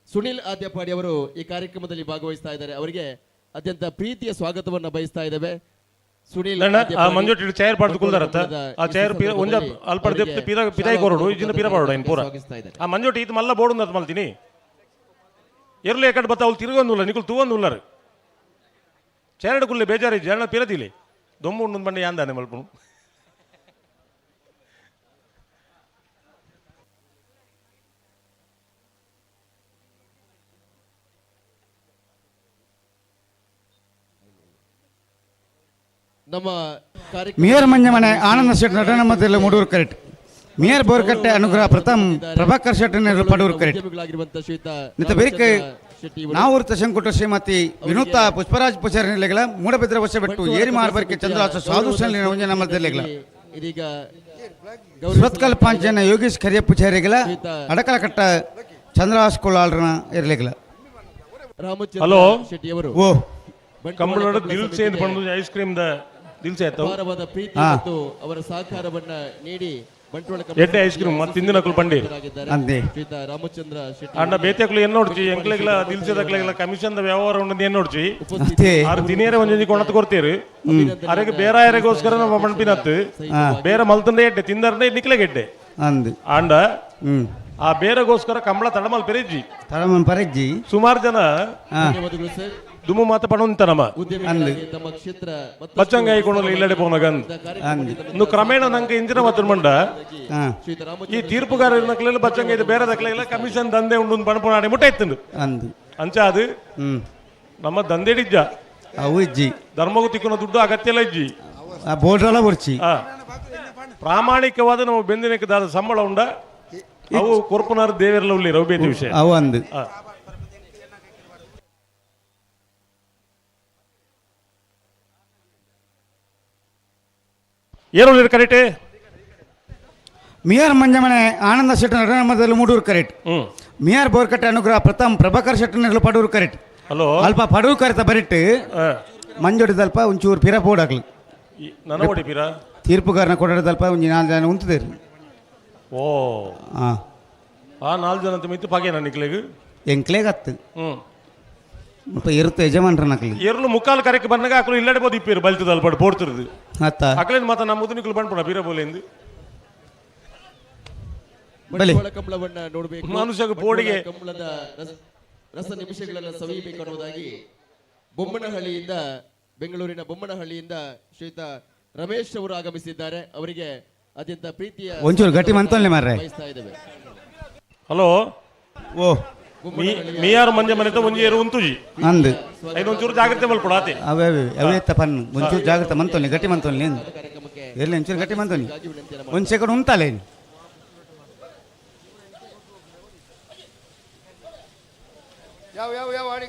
[SPEAKER 6] ಸುನಿಲ್ ಆದ್ಯಪಾಡಿ ಅವರು ಈ ಕಾರ್ಯಕ್ರಮದಲ್ಲಿ ಭಾಗವಹಿಸ್ತಾ ಇದ್ದಾರೆ. ಅವರಿಗೆ ಅತ್ಯಂತ ಪ್ರೀತಿಯ ಸ್ವಾಗತವನ್ನು ಬಯಸ್ತಾ ಇದ್ದೇವೆ. ಸುನಿಲ್
[SPEAKER 12] ಮಂಜೋಟಿ ಚೇರ್ ಪಾಡ್ದು ಕುಲ್ದಾರತ್ತ ಆ ಚೇರ್ ಒಂಜ ಅಲ್ಪ ದೆಪ್ತು ಪೀರ ಪಿದಾಯಿ ಕೊರಡು ಇಜಿನ ಪೀರ ಪಾಡೋಡು ಇನ್ ಪೂರ ಆ ಮಂಜೋಟಿ ಇದು ಮಲ್ಲ ಬೋರ್ಡ್ ಅಂತ ಮಲ್ತೀನಿ ಎರ್ಲು ಎಕಡೆ ಬತ್ತ ಅವ್ಳು ತಿರುಗೊಂದುಲ್ಲ ನಿಕುಲ್ ತೂವೊಂದುಲ್ಲರು ಚೇರಡು ಕುಲ್ಲೆ ಬೇಜಾರಿ ಜನ ಪಿರದಿಲೆ ದೊಮ್ಮು ಉಂಡು ಬಂಡೆ ಯಾಂದಾನೆ ಮಲ್ಪುನು.
[SPEAKER 6] ನಮ್ಮ
[SPEAKER 1] ಮೇಯರ್ ಮಂಜಮನೆ ಆನಂದ ಶೆಟ್ ನಟನ ಮಧ್ಯದಲ್ಲಿ ಮೂಡೂರು ಕರೆಕ್ಟ್. ಮೇಯರ್ ಬೋರ್ಕಟ್ಟೆ ಅನುಗ್ರಹ ಪ್ರಥಮ್ ಪ್ರಭಾಕರ್ ಶೆಟ್ಟರ್ ಪಡೂರು ಕರೆಕ್ಟ್. ನಿತ ಬೇರೆ ನಾವು ತಶಂಕುಟ ಶ್ರೀಮತಿ ವಿನೂತ ಪುಷ್ಪರಾಜ್ ಪೂಜಾರಿ ನಿಲೆಗಳ ಮೂಡಬಿದ್ರೆ ವರ್ಷ ಬಿಟ್ಟು ಏರಿ ಮಾರ್ಬರ್ಕೆ ಚಂದ್ರಾಸ ಸಾಧು ಒಂಜನ ಮಧ್ಯಲೆಗಳ ಸುರತ್ಕಲ್ ಪಾಂಚನ ಯೋಗೇಶ್ ಕರಿಯ ಪೂಜಾರಿಗಳ ಅಡಕಲಕಟ್ಟ ಚಂದ್ರಹಾಸ್ ಕೋಲಾಲ್ರನ ಇರಲಿಗಳ.
[SPEAKER 12] ಹಲೋ
[SPEAKER 1] ಓ
[SPEAKER 12] ಕಂಬಳೋಡ ದಿಲ್ ಸೇ ಅಂತ ice cream the ದಿಲ್ ಸೇ ಆಯ್ತು
[SPEAKER 6] ಅಪಾರವಾದ ಪ್ರೀತಿ ಮತ್ತು ಅವರ ಸಹಕಾರವನ್ನ ನೀಡಿ ಬಂಟ್ವಾಳ
[SPEAKER 12] ಎಡ್ಡೆ ಐಸ್ ಕ್ರೀಮ್ ಮತ್ತೆ ತಿಂದಿನ ಅಕುಲು ಬಂಡಿ
[SPEAKER 6] ಶ್ರೀಯುತ ರಾಮಚಂದ್ರ ಶೆಟ್ಟಿ
[SPEAKER 12] ಅಣ್ಣ ಬೇತೆಕ್ಲು ಏನ್ ನೋಡ್ಚಿ ಎಂಕ್ಲೆಗ್ಲ ದಿಲ್ ಸೇದಕ್ಲೆಗ್ಲ ಕಮಿಷನ್ the ವ್ಯವಹಾರ ಉಂಡು ಏನ್ ನೋಡ್ಚಿ ಆರು ದಿನೇರೆ ಒಂಜೊಂಜಿ ಕೊಣತ್ ಕೊಡ್ತೀರಿ ಅರೆಗೆ ಬೇರೆ ಯಾರಿಗೋಸ್ಕರ ನಮ್ಮ ಮಣ್ಪಿನತ್ತು ಬೇರೆ ಮಲ್ತಂದೆ ಎಡ್ಡೆ ತಿಂದರ್ನೆ ನಿಕ್ಲೆಗೆ ಎಡ್ಡೆ
[SPEAKER 1] ಅಂದು
[SPEAKER 12] ಅಂಡ ಆ ಬೇರೆಗೋಸ್ಕರ ಕಂಬಳ ತಡಮಲ್ ಪೆರೆಜ್ಜಿ
[SPEAKER 1] ತಡಮಲ್ ಪೆರೆಜ್ಜಿ
[SPEAKER 12] ಸುಮಾರು ಜನ ದುಮ್ಮು ಮಾತ ಪಣುಂತ ನಮ್ಮ ಬಚ್ಚಂಗ ಐಕೊಂಡು ಇಲ್ಲಡೆ ಪೋನಗನ್ ಇನ್ನು ಕ್ರಮೇಣ ನಂಗೆ ಇಂಜಿನ ಮಾತ್ರ ಮಂಡ ಈ ತೀರ್ಪುಗಾರ ಬಚ್ಚಂಗ ಇದು ಬೇರೆ ದಕ್ಲೆಲ್ಲ ಕಮಿಷನ್ ದಂಧೆ ಉಂಡು ಪಣಪುಣಾಡಿ ಮುಟ್ಟ ಇತ್ತು ಅಂಚ ಅದು ನಮ್ಮ ದಂಧೆಡಿಜ್ಜ
[SPEAKER 1] ಇಜ್ಜಿ
[SPEAKER 12] ಧರ್ಮಗೂ ತಿಕ್ಕುನ ದುಡ್ಡು ಅಗತ್ಯ ಇಲ್ಲ ಇಜ್ಜಿ ಪ್ರಾಮಾಣಿಕವಾದ ನಮ್ಮ ಬೆಂದಿನಕ್ಕೆ ದಾದ ಸಂಬಳ ಉಂಡ ಅವು ಕೊರ್ಪುನಾರ್ ದೇವರೆಲ್ಲ ಉಳ್ಳಿ ರವಿಬೇತಿ ವಿಷಯ
[SPEAKER 1] ಅವು ಅಂದು
[SPEAKER 12] ಏನು ಕರೆಕ್ಟ್.
[SPEAKER 1] ಮಿಯರ್ ಮಂಜಮನೆ ಆನಂದ ಶೆಟ್ಟಿ ನಟನ ಮಧ್ಯದಲ್ಲಿ ಮೂಡೂರು ಕರೆಕ್ಟ್. ಮಿಯರ್ ಬೋರ್ಕಟ್ಟೆ ಅನುಗ್ರಹ ಪ್ರಥಮ್ ಪ್ರಭಾಕರ್ ಶೆಟ್ಟಿ ಪಡೂರು ಕರೆಕ್ಟ್.
[SPEAKER 12] ಹಲೋ
[SPEAKER 1] ಅಲ್ಪ ಪಡೂರು ಕರೆತ ಬರಿಟ್ಟು ಮಂಜೊಡಿದಲ್ಪ ಒಂಚೂರು ಪಿರ ಪೋಡಾಗ್ಲಿ
[SPEAKER 12] ಪಿರ
[SPEAKER 1] ತೀರ್ಪುಗಾರನ ಕೊಡದಲ್ಪ ಒಂಜಿ 4 ಜನ ಉಂತದೇರಿ.
[SPEAKER 12] ಓ ಆ 4 ಜನ ಅಂತ ಮಿತ್ತು ಪಾಗೇನ ನಿಕ್ಲೆಗ್
[SPEAKER 1] ಎಂಕ್ಲೆಗ್ ಅತ್ತು ಮುಲ್ಪ ಇರುತ್ತೆ ಯಜಮಾನ್ರ ನಕಲಿ
[SPEAKER 12] ಎರ್ಲು ಮುಕ್ಕಾಲು ಕರೆಕ್ ಬಂದಾಗ ಅಕಲು ಇಲ್ಲಡೆ ಬೋದು ಇಪ್ಪಿರು ಬಲ್ತದ ಅಲ್ಪ ಪೋಡ್ತಿರ್ದು
[SPEAKER 1] ಅತ್ತ
[SPEAKER 12] ಅಕಲೇನು ಮಾತ ನಮ್ಮ ಮುದುನಿಕ್ಲು ಬಂದ್ಪುಣ ಬೀರ ಬೋಲೆಂದು.
[SPEAKER 6] Bantwal ಕಂಬಳವನ್ನ ನೋಡಬೇಕು.
[SPEAKER 12] ಮನುಷ್ಯಗ ಬೋಡಿಗೆ.
[SPEAKER 6] ಕಂಬಳದ ರಸ ನಿಮಿಷಗಳನ್ನು ಸವಿಯಬೇಕು ಅನ್ನೋದಾಗಿ ಬೊಮ್ಮನಹಳ್ಳಿಯಿಂದ, ಬೆಂಗಳೂರಿನ ಬೊಮ್ಮನಹಳ್ಳಿಯಿಂದ ಶ್ರೀಯುತ ರಮೇಶ್ ಅವರು ಆಗಮಿಸಿದ್ದಾರೆ. ಅವರಿಗೆ ಅತ್ಯಂತ ಪ್ರೀತಿಯ
[SPEAKER 1] ಒಂಚೂರು ಗಟ್ಟಿ ಮಂತೊಲ್ಲೆ ಮಾರ್ರೆ.
[SPEAKER 6] ಬಯಸ್ತಾ ಇದ್ದೇವೆ.
[SPEAKER 12] ಹಲೋ
[SPEAKER 1] ಓ
[SPEAKER 12] ಮೀಯಾರು ಮಂಜೆ ಮನೆತ ಒಂಜಿ ಏರು ಉಂತುಜಿ
[SPEAKER 1] ಅಂದು
[SPEAKER 12] ಐದು ಒಂಚೂರು ಜಾಗ್ರತೆ ಮಲ್ಪಡು ಆತೆ.
[SPEAKER 1] ಅವೇ ಅವೇ ಅವೇ ತಪ್ಪನ್ ಒಂಚೂರು ಜಾಗ್ರತೆ ಮಂತೊಲ್ಲೆ, ಗಟ್ಟಿ ಮಂತೊಲ್ಲೆ ಎಲ್ಲಿ ಒಂಚೂರು ಗಟ್ಟಿ ಮಂತೊಲ್ಲೆ, ಒಂದು ಸೆಕೆಂಡ್ ಉಂತಾಲೆ.
[SPEAKER 4] ಯಾವ ಯಾವ ಯಾವ ಆಡಿ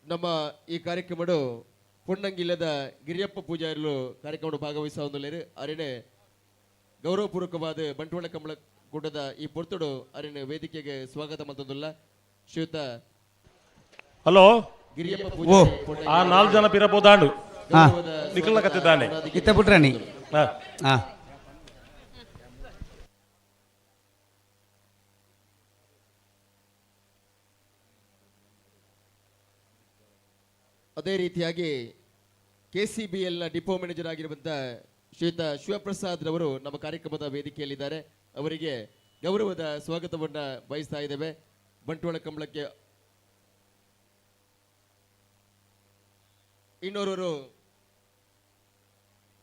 [SPEAKER 6] ನಮ್ಮ ಈ ಕಾರ್ಯಕ್ರಮಡು ಪೊನ್ನಂಗಿಲ್ಲದ ಗಿರಿಯಪ್ಪ ಪೂಜಾರಿಲು ಕಾರ್ಯಕ್ರಮ ಭಾಗವಹಿಸುವ ಅರಿಣೆ ಗೌರವಪೂರ್ವಕವಾದ ಬಂಟ್ವಾಳ ಕಂಬಳ ಕೂಟದ ಈ ಪೊರ್ತುಡು ಅರಿಣೆ ವೇದಿಕೆಗೆ ಸ್ವಾಗತ ಮತ್ತೊಂದಿಲ್ಲ ಶ್ರೀಯುತ
[SPEAKER 12] ಹಲೋ
[SPEAKER 6] ಗಿರಿಯಪ್ಪ ಪೂಜಾರಿ.
[SPEAKER 12] ಆ 4 ಜನ ಪಿರಪೋದಾಂಡು ನಿಖಲ್ನ ಕತ್ತಿದ್ದಾನೆ
[SPEAKER 1] ಇತ್ತ ಪುಟ್ರಾಣಿ.
[SPEAKER 6] ಅದೇ ರೀತಿಯಾಗಿ ಕೆಸಿಬಿಎಲ್ನ ಡಿಪೋ ಮ್ಯಾನೇಜರ್ ಆಗಿರುವಂತಹ ಶ್ರೀಯುತ ಶಿವಪ್ರಸಾದ್ ರವರು ನಮ್ಮ ಕಾರ್ಯಕ್ರಮದ ವೇದಿಕೆಯಲ್ಲಿದ್ದಾರೆ. ಅವರಿಗೆ ಗೌರವದ ಸ್ವಾಗತವನ್ನು ಬಯಸ್ತಾ ಇದ್ದೇವೆ. ಬಂಟ್ವಾಳ ಕಂಬಳಕ್ಕೆ ಇನ್ನೋರ್ವರು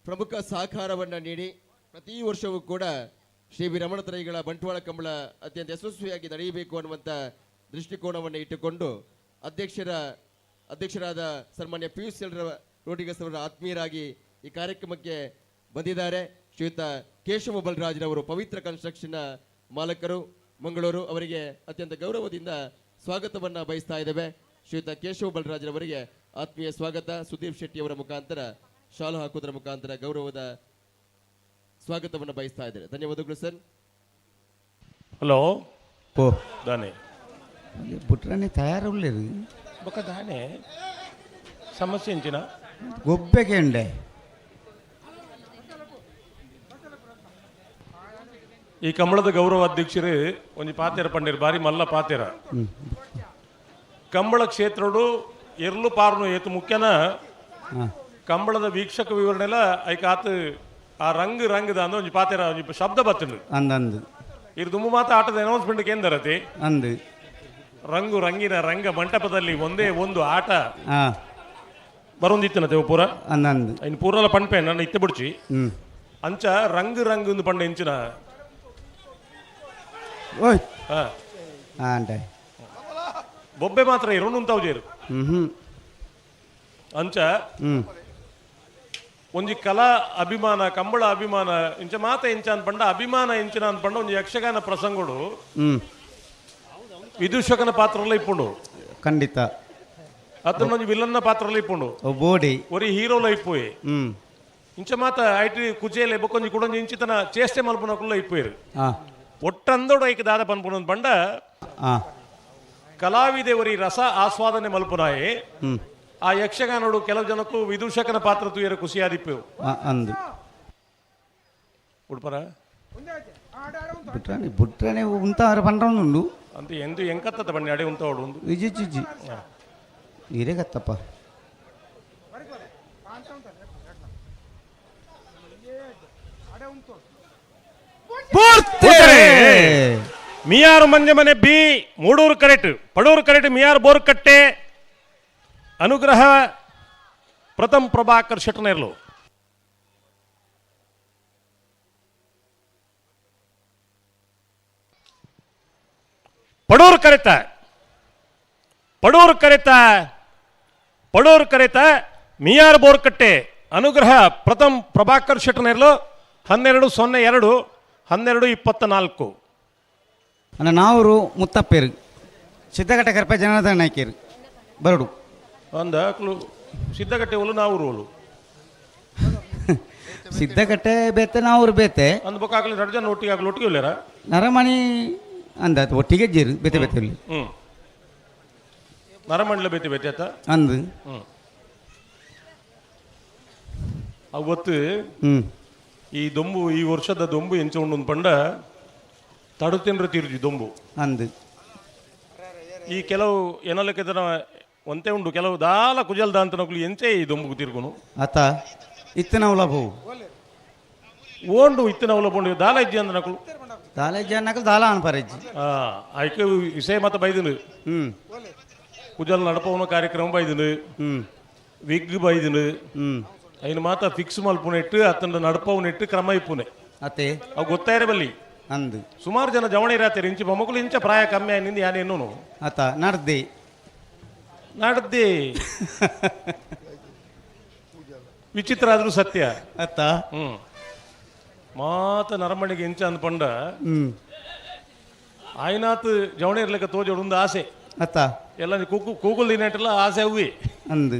[SPEAKER 6] ಪ್ರಮುಖ ಸಹಕಾರವನ್ನು ನೀಡಿ ಪ್ರತಿ ವರ್ಷವೂ ಕೂಡ ಶ್ರೀ ವಿ ರಮಣತ್ರೈಗಳ ಬಂಟ್ವಾಳ ಕಂಬಳ ಅತ್ಯಂತ ಯಶಸ್ವಿಯಾಗಿ ನಡೆಯಬೇಕು ಅನ್ನುವಂಥ ದೃಷ್ಟಿಕೋನವನ್ನು ಇಟ್ಟುಕೊಂಡು ಅಧ್ಯಕ್ಷರಾದ ಸನ್ಮಾನ್ಯ ಪಿಯೂಷ್ ಎಲ್ ರೋಟಿಗಸ್ ಅವರ ಆತ್ಮೀಯರಾಗಿ ಈ ಕಾರ್ಯಕ್ರಮಕ್ಕೆ ಬಂದಿದ್ದಾರೆ. ಶ್ರೀಯುತ ಕೇಶವ ಬಲರಾಜ್ರವರು ಪವಿತ್ರ ಕನ್ಸ್ಟ್ರಕ್ಷನ್ ಮಾಲಕರು ಮಂಗಳೂರು, ಅವರಿಗೆ ಅತ್ಯಂತ ಗೌರವದಿಂದ ಸ್ವಾಗತವನ್ನು ಬಯಸ್ತಾ ಇದ್ದೇವೆ. ಶ್ರೀಯುತ ಕೇಶವ ಬಲರಾಜ್ರವರಿಗೆ ಆತ್ಮೀಯ ಸ್ವಾಗತ. ಸುದೀಪ್ ಶೆಟ್ಟಿ ಅವರ ಮುಖಾಂತರ ಶಾಲು ಹಾಕುವುದರ ಮುಖಾಂತರ ಗೌರವದ ಸ್ವಾಗತವನ್ನು ಬಯಸ್ತಾ ಇದ್ದಾರೆ. ಧನ್ಯವಾದಗಳು ಸರ್.
[SPEAKER 12] ಹಲೋ
[SPEAKER 1] ಓ
[SPEAKER 12] ದಾನೆ
[SPEAKER 1] ಪುಟ್ರಾಣಿ ತಯಾರುಳ್ಳೇರು
[SPEAKER 12] ಬೊಕ್ಕ ದಾನೆ ಸಮಸ್ಯೆ ಎಂಚಿನ
[SPEAKER 1] ಗೊಬ್ಬೆಗೆ ಉಂಡೆ.
[SPEAKER 12] ಈ ಕಂಬಳದ ಗೌರವ ಅಧ್ಯಕ್ಷರು ಒಂಜಿ ಪಾತೆರ ಪಂಡೀರ್ ಬಾರಿ ಮಲ್ಲ ಪಾತೆರ. ಕಂಬಳ ಕ್ಷೇತ್ರಡು ಎರ್ಲು ಪಾರ್ನು ಏತು ಮುಖ್ಯನ ಕಂಬಳದ ವೀಕ್ಷಕ ವಿವರಣೆಲ ಐಕಾತ್ ಆ ರಂಗ್ ರಂಗದ ಅಂದ ಒಂಜಿ ಪಾತೆರ ಒಂಜಿ ಶಬ್ದ ಬತ್ತುಂಡು
[SPEAKER 1] ಅಂದಂದು
[SPEAKER 12] ಇರ್ ದುಂಬು ಮಾತ ಆಟದ ಅನೌನ್ಸ್ಮೆಂಟ್ ಕೇಂದ್ರತಿ
[SPEAKER 1] ಅಂದು
[SPEAKER 12] ರಂಗು ರಂಗಿನ ರಂಗ ಮಂಟಪದಲ್ಲಿ ಒಂದೇ ಒಂದು ಆಟ ಬರೊಂದಿತ್ತಿನ ಪೂರ
[SPEAKER 1] ಅಂದಂದು
[SPEAKER 12] ಇನ್ನು ಪೂರಲ ಪಣ್ಪೆ ನನ್ನ ಇತ್ತೆ ಬಿಡ್ಚಿ ಅಂಚ ರಂಗು ರಂಗು ಒಂದು ಪಂಡ ಎಂಚಿನ
[SPEAKER 1] ಓಯ್ ಅಂಟೆ
[SPEAKER 12] ಬೊಬ್ಬೆ ಮಾತ್ರ ಇರೋನು ಜೇರು ಅಂಚ ಒಂಜಿ ಕಲಾ ಅಭಿಮಾನ ಕಂಬಳ ಅಭಿಮಾನ ಇಂಚ ಮಾತ ಎಂಚ ಅನ್ಪಂಡ ಅಭಿಮಾನ ಎಂಚಿನ ಅನ್ಪಂಡ ಒಂಜಿ ಯಕ್ಷಗಾನ ಪ್ರಸಂಗಡು ವಿದೂಷಕನ ಪಾತ್ರಲ್ಲ ಇಪ್ಪುಂಡು
[SPEAKER 1] ಖಂಡಿತ
[SPEAKER 12] ಅತನ ಒಂಜಿ ವಿಲನ್ನ ಪಾತ್ರಲ್ಲ ಇಪ್ಪುಂಡು
[SPEAKER 1] ಬೋಡಿ
[SPEAKER 12] ಒರಿ ಹೀರೋಲ ಇಪ್ಪುವೆ ಇಂಚ ಮಾತ ಐಟಿ ಕುಜೇಲೆ ಬೊಕ್ಕೊಂಜಿ ಕುಡೊಂಜಿ ಇಂಚಿತನ ಚೇಷ್ಟೆ ಮಲ್ಪುನಕುಲ್ಲ ಇಪ್ಪುವೇರು ಒಟ್ಟಂದೋಡು ಐಕ್ ದಾದ ಪನ್ಪುನ ಪಂಡ ಕಲಾವಿದೆ ಒರಿ ರಸ ಆಸ್ವಾದನೆ ಮಲ್ಪುನಾಯೆ ಆ ಯಕ್ಷಗಾನೋಡು ಕೆಲವು ಜನಕ್ಕೂ ವಿದೂಷಕನ ಪಾತ್ರ ತೂಯರ ಖುಷಿಯಾದಿಪ್ಪು
[SPEAKER 1] ಅಂದು
[SPEAKER 12] ಉಡ್ಪರ
[SPEAKER 1] ಬುಟ್ರಾಣಿ ಬುಟ್ರಾಣಿ ಉಂತಾರ ಪಂಡ್ರೊಂದುಂಡು
[SPEAKER 12] ಅಂತ ಎಂದು ಎಂಕತ್ತದ ಬಣ್ಣಿ ಅಡೆ ಉಂತ ಉಂಡು
[SPEAKER 1] ಇಜಿ ಇಜಿ ಇರೇಗತ್ತಪ್ಪ
[SPEAKER 12] ಮಿಯಾರು ಮಂಜಮನೆ B Mudur correct Padur correct Miyar Borkatte ಅನುಗ್ರಹ ಪ್ರಥಮ್ ಪ್ರಭಾಕರ್ ಶೆಟ್ಟನೇರ್ಲು. ಪಡೂರು ಕರೆತ ಪಡೂರು ಕರೆತ ಪಡೂರು ಕರೆತ ಮಿಯಾರ್ ಬೋರ್ಕಟ್ಟೆ ಅನುಗ್ರಹ ಪ್ರಥಮ್ ಪ್ರಭಾಕರ್ ಶೆಟ್ಟನೇರ್ಲು 12:02 12:24.
[SPEAKER 1] ಅಣ್ಣ ನಾವರು ಮುತ್ತಪ್ಪೇರು ಸಿದ್ಧಗಟ್ಟೆ ಕರ್ಪ ಜನಾರ್ದನ ನಾಯ್ಕೇರು ಬರಡು
[SPEAKER 12] ಅಂದ ಸಿದ್ಧಗಟ್ಟೆ ಒಲು ನಾವೂರು ಒಲು
[SPEAKER 1] ಸಿದ್ಧಗಟ್ಟೆ ಬೇತೆ ನಾವೂರು ಬೇತೆ
[SPEAKER 12] ಅಂದ್ ಬೊಕ್ಕಾಗಲಿ ಎರಡು ಜನ ಒಟ್ಟಿಗೆ ಆಗಲಿ ಒಟ್ಟಿಗೆ ಉಲ್ಲೇರ
[SPEAKER 1] ನರಮಣಿ ಅಂದ ಒಟ್ಟಿಗೆ ಜೀರು ಬೇತೆ ಬೇತೆ ಉಲ್ಲಿ
[SPEAKER 12] ನರಮಂಡಲ ಬೇತೆ ಬೇತೆ ಆತ
[SPEAKER 1] ಅಂದು
[SPEAKER 12] ಅವು ಗೊತ್ತು ಈ ದೊಂಬು ಈ ವರ್ಷದ ದೊಂಬು ಎಂಚ ಉಂಡು ಪಂಡ ತಡು ತಿಂದ್ರೆ ತೀರುಜಿ ದೊಂಬು
[SPEAKER 1] ಅಂದು
[SPEAKER 12] ಈ ಕೆಲವು ಏನಲ್ಲಕ್ಕಿದ್ರ ಒಂತೆ ಉಂಡು ಕೆಲವು ದಾಲ ಕುಜಲ್ದ ಅಂತ ನಕುಲು ಎಂಚೆ ಈ ದೊಂಬುಗು ತಿರ್ಗುನು.
[SPEAKER 1] ಅತ್ತ ಇತ್ತಿನವುಲ ಬೋವು.
[SPEAKER 12] ಓಂಡು ಇತ್ತಿನವುಲ ಪೋಂಡು ದಾಲ ಇಜ್ಜಿ ಅಂದ ನಕುಲು.
[SPEAKER 1] ದಾಲ ಇಜ್ಜಿ ಅನ್ನಕಲು ದಾಲ ಅನ್ಪರಿಜ್ಜಿ.
[SPEAKER 12] ಐಕ್ ವಿಷಯ ಮತ ಬೈದುಂಡು. ಕುಜಲ್ ನಡಪವನ ಕಾರ್ಯಕ್ರಮ ಬೈದುಂಡು. ವಿಗ್ ಬೈದುಂಡು. ಐನು ಮಾತ ಫಿಕ್ಸ್ ಮಲ್ಪುನೆಟ್ಟು ಅತ್ತಂಡ ನಡಪವನೆಟ್ಟು ಕ್ರಮ ಇಪ್ಪುನೆ.
[SPEAKER 1] ಅತ್ತೆ
[SPEAKER 12] ಅವು ಗೊತ್ತಾಯಿರ ಬಲ್ಲಿ
[SPEAKER 1] ಅಂದು
[SPEAKER 12] ಸುಮಾರು ಜನ ಜವಣಿ ರಾತ್ರಿ ಇಂಚಿ ಮೊಮ್ಮಕ್ಕಳು ಇಂಚ ಪ್ರಾಯ ಕಮ್ಮಿ ಆಯ್ನಿಂದ ಯಾನೇನು
[SPEAKER 1] ಅತ್ತ ನಡ್ದಿ
[SPEAKER 12] ನಡ್ದಿ ವಿಚಿತ್ರ ಆದ್ರೂ ಸತ್ಯ.
[SPEAKER 1] ಅತ್ತ
[SPEAKER 12] ಮಾತ ನರಮಣಿಗೆ ಇಂಚ ಅಂದ್ ಪಂಡ ಆಯ್ನಾತ್ ಜವಣಿ ಇರ್ಲಿಕ್ಕೆ ತೋಜೋಡು ಒಂದು ಆಸೆ.
[SPEAKER 1] ಅತ್ತ
[SPEAKER 12] ಎಲ್ಲ ಕೂಗು ಕೂಗುಲ್ ದಿನಟ್ಟಲ್ಲ ಆಸೆ ಅವ್ವಿ
[SPEAKER 1] ಅಂದು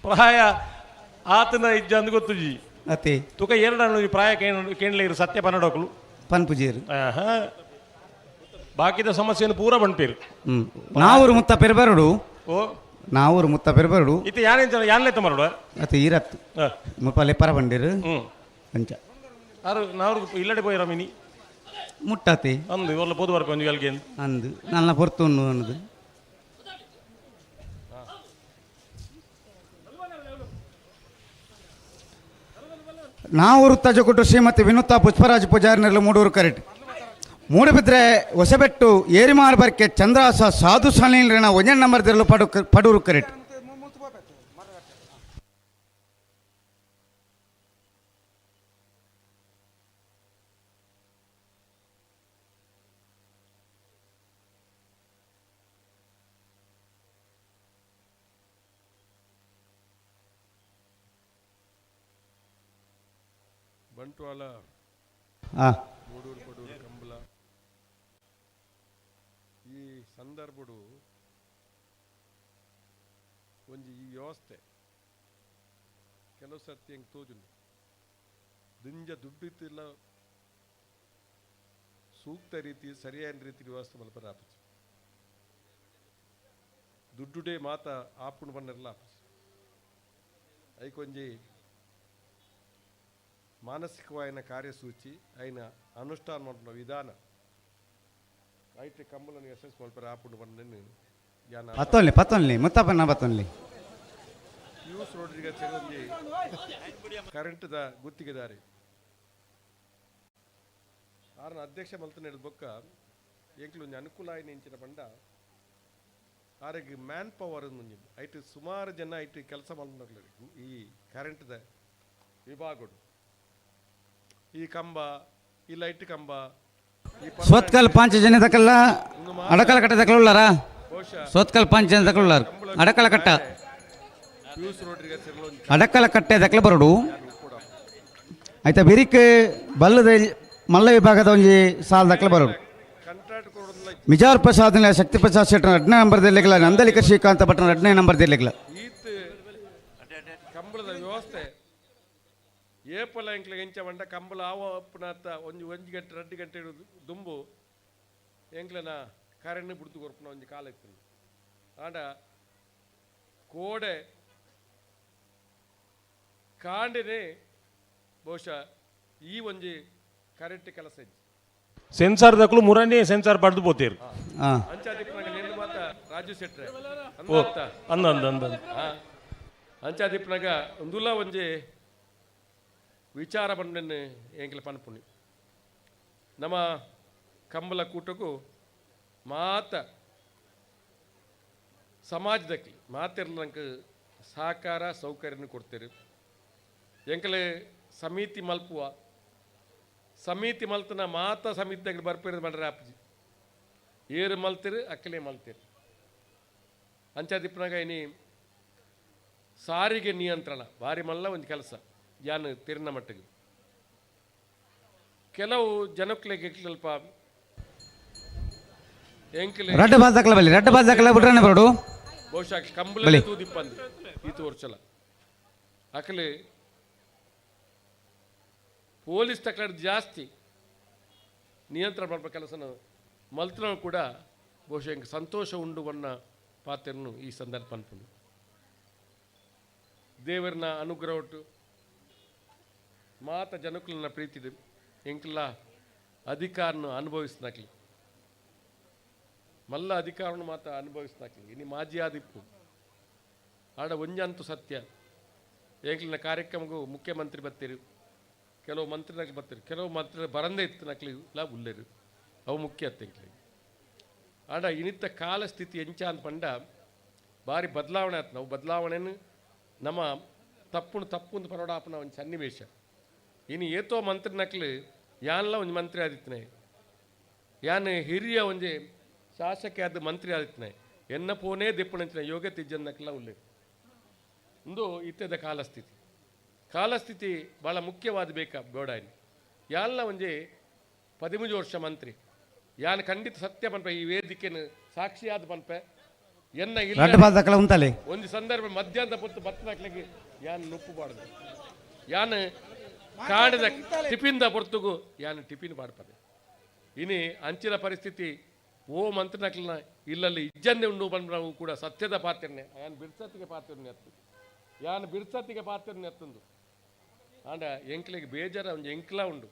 [SPEAKER 12] ಪ್ರಾಯ ಆತನ ಇಜ್ಜ ಅಂದ್ ಗೊತ್ತುಜಿ.
[SPEAKER 1] ಅತ್ತೆ
[SPEAKER 12] ತುಕ ಎರಡು ಈ ಪ್ರಾಯ ಕೇಂಡ್ಲೇರು ಸತ್ಯ ಪನ್ನಡೋಕ್ಲು
[SPEAKER 1] ಪನ್ಪುಜೇರು.
[SPEAKER 12] ಬಾಕಿದ ಸಮಸ್ಯೆಯನ್ನು ಪೂರ ಬಂಡ್ಪೇರು.
[SPEAKER 1] ನಾವೂರು ಮುತ್ತ ಪೆರ್ಬರುಡು.
[SPEAKER 12] ಓ
[SPEAKER 1] ನಾವೂರು ಮುತ್ತ ಪೆರ್ಬರುಡು.
[SPEAKER 12] ಇತ್ತೆ ಯಾನೇಂಚ ಯಾನ್ಲೆ ತಮರುಡು.
[SPEAKER 1] ಅತ್ತೆ ಈರತ್ತು ಮುಪ್ಪಲೆ ಪರ ಬಂಡಿರು ಅಂಚ
[SPEAKER 12] ಆರು ನಾವ್ರು ಇಲ್ಲಡೆ ಪೋಯಿರ ಮಿನಿ
[SPEAKER 1] ಮುಟ್ಟಾತೆ
[SPEAKER 12] ಅಂದು ಇವರ್ಲ ಪೋದು ಬರ್ಪ ಒಂಜಿ ಗಲ್ಗೆ
[SPEAKER 1] ಅಂದು ನನ್ನ ಪೊರ್ತು ಅನ್ನೋದು. ನಾವೂರು ತಜಕೊಟ್ಟು ಶ್ರೀಮತಿ ವಿನುತಾ ಪುಷ್ಪರಾಜ್ ಪೂಜಾರಿನಲ್ಲಿ ಮೂಡೂರು ಕರೆಟ್ ಮೂಡುಬಿದ್ರೆ ಹೊಸಬೆಟ್ಟು ಏರಿಮಾರು ಬರ್ಕೆ ಚಂದ್ರಾಸ ಸಾಧು ಸಲೀನ ಒಂಜನ್ ನಂಬರ್ ದಿರಲು ಪಡೂರು ಕರೆಟ್.
[SPEAKER 11] ಬಂಟ್ವಾಳ ಮೂಡೂರು ಪಡೂರು ಕಂಬಳ ಈ ಸಂದರ್ಭಡು ಒಂಜಿ ಈ ವ್ಯವಸ್ಥೆ ಕೆಲವು ಸರ್ತಿ ಹೆಂಗೆ ತೋಜುಂಡು ದಿಂಜ ದುಡ್ಡಿತ್ತಿಲ್ಲ ಸೂಕ್ತ ರೀತಿ ಸರಿಯಾದ ರೀತಿ ವ್ಯವಸ್ಥೆ ಮಲ್ಪರ ಆಪುಜಿ ದುಡ್ಡುಡೇ ಮಾತ ಆಪುಣು ಬನ್ನಿರಲ್ಲ ಆಪುಜಿ ಐಕೊಂಜಿ ಮಾನಸಿಕವಾಯಿನ ಕಾರ್ಯಸೂಚಿ అయిన ಅನುಷ್ಠಾನ ಮಲ್ಪುನ ವಿಧಾನ ಐಟ್ ಕಂಬಳನ್ ಯಶಸ್ಸು ಮಲ್ಪರ ಆಪುಂಡು ಪಂದ್ ಯಾನ
[SPEAKER 1] ಪತ್ತೊನ್ಲಿ ಪತ್ತೊನ್ಲಿ ಮುತ್ತಪ್ಪನ ಪತ್ತೊನ್ಲಿ
[SPEAKER 11] ಪಿಯೂಸ್ ರೋಡ್ರಿಗಸ್ ಒಂಜಿ ಕರೆಂಟ್ದ ಗುತ್ತಿಗೆದಾರಿ ಆರನ ಅಧ್ಯಕ್ಷ ಮಲ್ತನ ಬೊಕ್ಕ ಎಂಕ್ಲು ಒಂಜಿ ಅನುಕೂಲ ಆಯಿನ ಇಂಚಿನ ಪಂಡ ಆರೆಗ್ ಮ್ಯಾನ್ ಪವರ್ ಒಂಜಿ ಐಟ್ ಸುಮಾರು ಜನ ಐಟ್ ಕೆಲಸ ಮಲ್ತನಕ್ಲು ಈ ಕರೆಂಟ್ದ ವಿಭಾಗಡು ಈ ಕಂಬ ಈ ಲೈಟ್ ಕಂಬ
[SPEAKER 1] ಸೋತ್ಕಲ್ ಪಾಂಚ ಜನ ತಕಲ್ಲ ಅಡಕಲ ಕಟ್ಟ ತಕಲ ಉಳ್ಳಾರಾ? ಸೋತ್ಕಲ್ ಪಾಂಚ ಜನ ತಕಲ ಉಳ್ಳಾರು ಅಡಕಲ ಕಟ್ಟ ಅಡಕಲ ಕಟ್ಟೆ ತಕಲ ಬರೋಡು ಆಯ್ತಾ ಬಿರಿಕ್ ಬಲ್ಲದ ಮಲ್ಲ ವಿಭಾಗದ ಒಂಜಿ ಸಾಲ್ ದಕ್ಕಲ ಬರೋಡು ಮಿಜಾರ್ ಪ್ರಸಾದ್ ಶಕ್ತಿ ಪ್ರಸಾದ್ ಶೆಟ್ಟರ್ ಎರಡನೇ ನಂಬರ್ ದಿಲ್ಲಿಗಲ ನಂದಲಿಕ ಶ್ರೀಕಾಂತ ಭಟ್ನ ಎರಡನೇ ನಂಬರ್ ದಿಲ್ಲಿಗಲ
[SPEAKER 11] ಈತ್ ಕಂಬಳದ ವ್ಯವಸ್ಥೆ ಏಪಲ ಎಂಕ್ಲೆ ಎಂಚ ಪಂಡ ಕಂಬಳ ಆವ ಅಪ್ಪುನಾತ ಒಂಜಿ ಒಂಜಿ ಗಂಟೆ 2 ಗಂಟೆ ದುಂಬು ಎಂಕ್ಲೆನ ಕರೆಂಟ್ ಬುಡ್ದು ಕೊರ್ಪುನ ಒಂಜಿ ಕಾಲ ಇತ್ತು. ಆಂಡ ಕೋಡೆ ಕಾಂಡೆನೆ ಬಹುಶಃ ಈ ಒಂಜಿ ಕರೆಂಟ್ ಕೆಲಸ ಇಜ್ಜಿ.
[SPEAKER 12] ಸೆನ್ಸಾರ್ ದಕ್ಕಲು ಮುರನೇ ಸೆನ್ಸಾರ್ ಪಡೆದು ಪೋತೇರು.
[SPEAKER 11] ಅಂಚಾದಿಪ್ಪನಾಗ ನೆನ್ನೆ ಮಾತ ರಾಜು ಶೆಟ್ರೆ
[SPEAKER 12] ಓ ಅಂದ ಅಂದ ಅಂದ
[SPEAKER 11] ಅಂಚಾದಿಪ್ಪನಾಗ ಒಂದುಲ ಒಂಜಿ ವಿಚಾರ ಬಂಡನ್ನು ಎಂಕ್ಲೆ ಪನ್ಪುನಿ ನಮ್ಮ ಕಂಬಳ ಕೂಟಕ್ಕೂ ಮಾತ ಸಮಾಜದಕ್ಕೆ ಮಾತಿರ್ಲಂಕ ಸಹಕಾರ ಸೌಕರ್ಯನ ಕೊಡ್ತೀರಿ. ಎಂಕಲೆ ಸಮಿತಿ ಮಲ್ಪುವ ಸಮಿತಿ ಮಲ್ತನ ಮಾತ ಸಮಿತಿದಾಗ ಬರ್ಪಿರೋದು ಮಾಡ್ರೆ ಆಪುಜಿ ಏರು ಮಲ್ತಿರು ಅಕ್ಕಲೆ ಮಲ್ತಿರು ಅಂಚಾದಿಪ್ಪನಾಗ ಇನಿ ಸಾರಿಗೆ ನಿಯಂತ್ರಣ ಭಾರಿ ಮಲ್ಲ ಒಂದು ಕೆಲಸ ಯಾನು ತಿರ್ನ ಮಟ್ಟಿಗೆ ಕೆಲವು ಜನಕ್ಲೆಗೆ ಸ್ವಲ್ಪ ಎಂಕ್ಲೆ
[SPEAKER 1] ರಡ್ಡ ಬಾಸ್ ದಾಖಲೆ ಬಲ್ಲಿ ರಡ್ಡ ಬಾಸ್ ದಾಖಲೆ ಬಿಟ್ರೆ ಬರೋಡು
[SPEAKER 11] ಬಹುಶಃ ಕಂಬಳ
[SPEAKER 1] ಬಲಿ.
[SPEAKER 11] ತೂದಿಪ್ಪಂದು ಈತ ವರ್ಷಲ ಅಕಲೆ ಪೊಲೀಸ್ ತಕಲಾಡ್ ಜಾಸ್ತಿ ನಿಯಂತ್ರಣ ಮಾಡುವ ಕೆಲಸನ ಮಲ್ತನ ಕೂಡ ಬಹುಶಃ ಎಂಕ್ ಸಂತೋಷ ಉಂಡು ಬಣ್ಣ ಪಾತ್ರನು ಈ ಸಂದರ್ಭ ಅನ್ಪುಂಡು. ದೇವರನ ಅನುಗ್ರಹ ಒಟ್ಟು ಮಾತ ಜನಕುಲನ ಪ್ರೀತಿದೆ ಎಂಕ್ಲ ಅಧಿಕಾರನ ಅನುಭವಿಸ್ನಕ್ಲಿ. ಮಲ್ಲ ಅಧಿಕಾರನು ಮಾತ್ರ ಅನುಭವಿಸ್ತಾಕಿ ಇನಿ ಮಾಜಿ ಆದಿಪ್ಪು ಆಡ ಒಂಜಂತು ಸತ್ಯ ಏಕ್ಲಿನ ಕಾರ್ಯಕ್ರಮಗೂ ಮುಖ್ಯಮಂತ್ರಿ ಬತ್ತೀರು, ಕೆಲವು ಮಂತ್ರಿನಕ್ಲು ಬತ್ತೀರು, ಕೆಲವು ಮಂತ್ರಿ ಬರಂದೇ ಇತ್ತು ನಕ್ಲಿ ಲ ಉಲ್ಲೇರು, ಅವು ಮುಖ್ಯ ಅತ್ತೆಂಕ್ಲಿ. ಆಡ ಇನಿತ್ತ ಕಾಲ ಸ್ಥಿತಿ ಎಂಚ ಅಂತ ಪಂಡ ಭಾರಿ ಬದಲಾವಣೆ ಆಯ್ತು. ನಾವು ಬದಲಾವಣೆಯನ್ನು ನಮ್ಮ ತಪ್ಪುನು ತಪ್ಪು ಅಂತ ಪರೋಡಾಪನ ಒಂದು ಸನ್ನಿವೇಶ. ಇನ್ನು ಏತೋ ಮಂತ್ರಿ ನಕ್ಲು ಯಾನ್ಲ ಒಂದು ಮಂತ್ರಿ ಆದಿತ್ತನೆ, ಯಾನ್ ಹಿರಿಯ ಒಂಜಿ ಶಾಸಕ ಆದ ಮಂತ್ರಿ ಆದಿತ್ತನೆ, ಎನ್ನ ಪೋನೇ ದಿಪ್ಪಣಂಚಿನ ಯೋಗ್ಯತೆ ಇಜ್ಜನ್ ನಕ್ಲ ಉಲ್ಲೇರು. ಇಂದು ಇತ್ತದ ಕಾಲಸ್ಥಿತಿ, ಕಾಲಸ್ಥಿತಿ ಭಾಳ ಮುಖ್ಯವಾದ ಬೇಕಾ ಬೇಡಾಯಿನಿ. ಯಾನ್ಲ ಒಂಜಿ 13 ವರ್ಷ ಮಂತ್ರಿ ಯಾನ್ ಖಂಡಿತ ಸತ್ಯ ಪನ್ಪೆ, ಈ ವೇದಿಕೆನ ಸಾಕ್ಷಿಯಾದ ಪನ್ಪೆ ಎನ್ನ ಇಲ್ಲ ಒಂದು ಸಂದರ್ಭ ಮಧ್ಯಾಹ್ನದ ಪೊತ್ತು ಬತ್ತನಾಕ್ಲಿಗೆ ಯಾನ್ ನುಪ್ಪು ಬಾಡದು, ಯಾನ್ ಕಾಡದ ಟಿಫಿನ್ದ ಪೊರ್ತುಗು ಯಾನ್ ಟಿಫಿನ್ ಬಾಡ್ಪದೆ. ಇನಿ ಅಂಚಿನ ಪರಿಸ್ಥಿತಿ ಓ ಮಂತ್ರಿನಕ್ಲನ ಇಲ್ಲಲ್ಲಿ ಇಜ್ಜಂದೆ ಉಂಡು ಬಂದ್ರವು ಕೂಡ ಸತ್ಯದ ಪಾತ್ರನೆ ಯಾನ್ ಬಿರ್ಸತ್ತಿಗೆ ಪಾತ್ರನೆ ಅತ್ತು, ಯಾನ್ ಬಿರ್ಸತ್ತಿಗೆ ಪಾತ್ರನೆ ಅತ್ತಂದು. ಆಂಡ ಎಂಕ್ಲಿಗೆ ಬೇಜಾರ ಒಂದು ಎಂಕ್ಲ ಉಂಡು.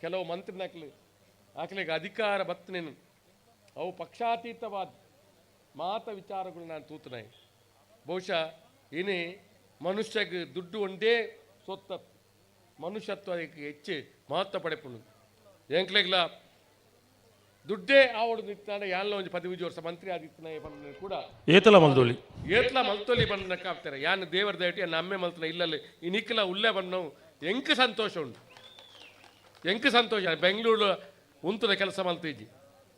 [SPEAKER 11] ಕೆಲವು ಮಂತ್ರಿನಕ್ಲು ಆಕ್ಲಿಗೆ ಅಧಿಕಾರ ಬತ್ತನೇನು ಅವು ಪಕ್ಷಾತೀತವಾದ ಮಾತ ವಿಚಾರಗಳು ನಾನು ತೂತನಾಯಿ. ಬಹುಶಃ ಇನಿ ಮನುಷ್ಯಗೆ ದುಡ್ಡು ಒಂದೇ ಸೊತ್ತ, ಮನುಷ್ಯತ್ವ ಅದಕ್ಕೆ ಹೆಚ್ಚು ಮಹತ್ವ ಪಡೆಪುಂಡು. ಎಂಕ್ಲೆಗ್ಲ ದುಡ್ಡೇ ಆವಡು ನಿಂತಾನೆ ಯಾನ್ಲ ಒಂಜಿ 15 ವರ್ಷ ಮಂತ್ರಿ ಆದಿತ್ತನ ಪಂಡ ಕೂಡ
[SPEAKER 12] ಏತಲ ಮಲ್ದೋಲಿ
[SPEAKER 11] ಏತ್ಲ ಮಲ್ತೋಲಿ ಬಂದ ಕಾಪ್ತಾರೆ. ಯಾನ್ ದೇವರ ದಯಟಿ ಯಾನ್ ಅಮ್ಮೆ ಮಲ್ತನ ಇಲ್ಲಲ್ಲಿ ಇನಿಕ್ಲ ಉಲ್ಲೇ ಬಂದವು ಎಂಕ್ ಸಂತೋಷ ಉಂಟು, ಎಂಕ್ ಸಂತೋಷ. ಬೆಂಗಳೂರು ಉಂತದ ಕೆಲಸ ಮಲ್ತೀಜಿ,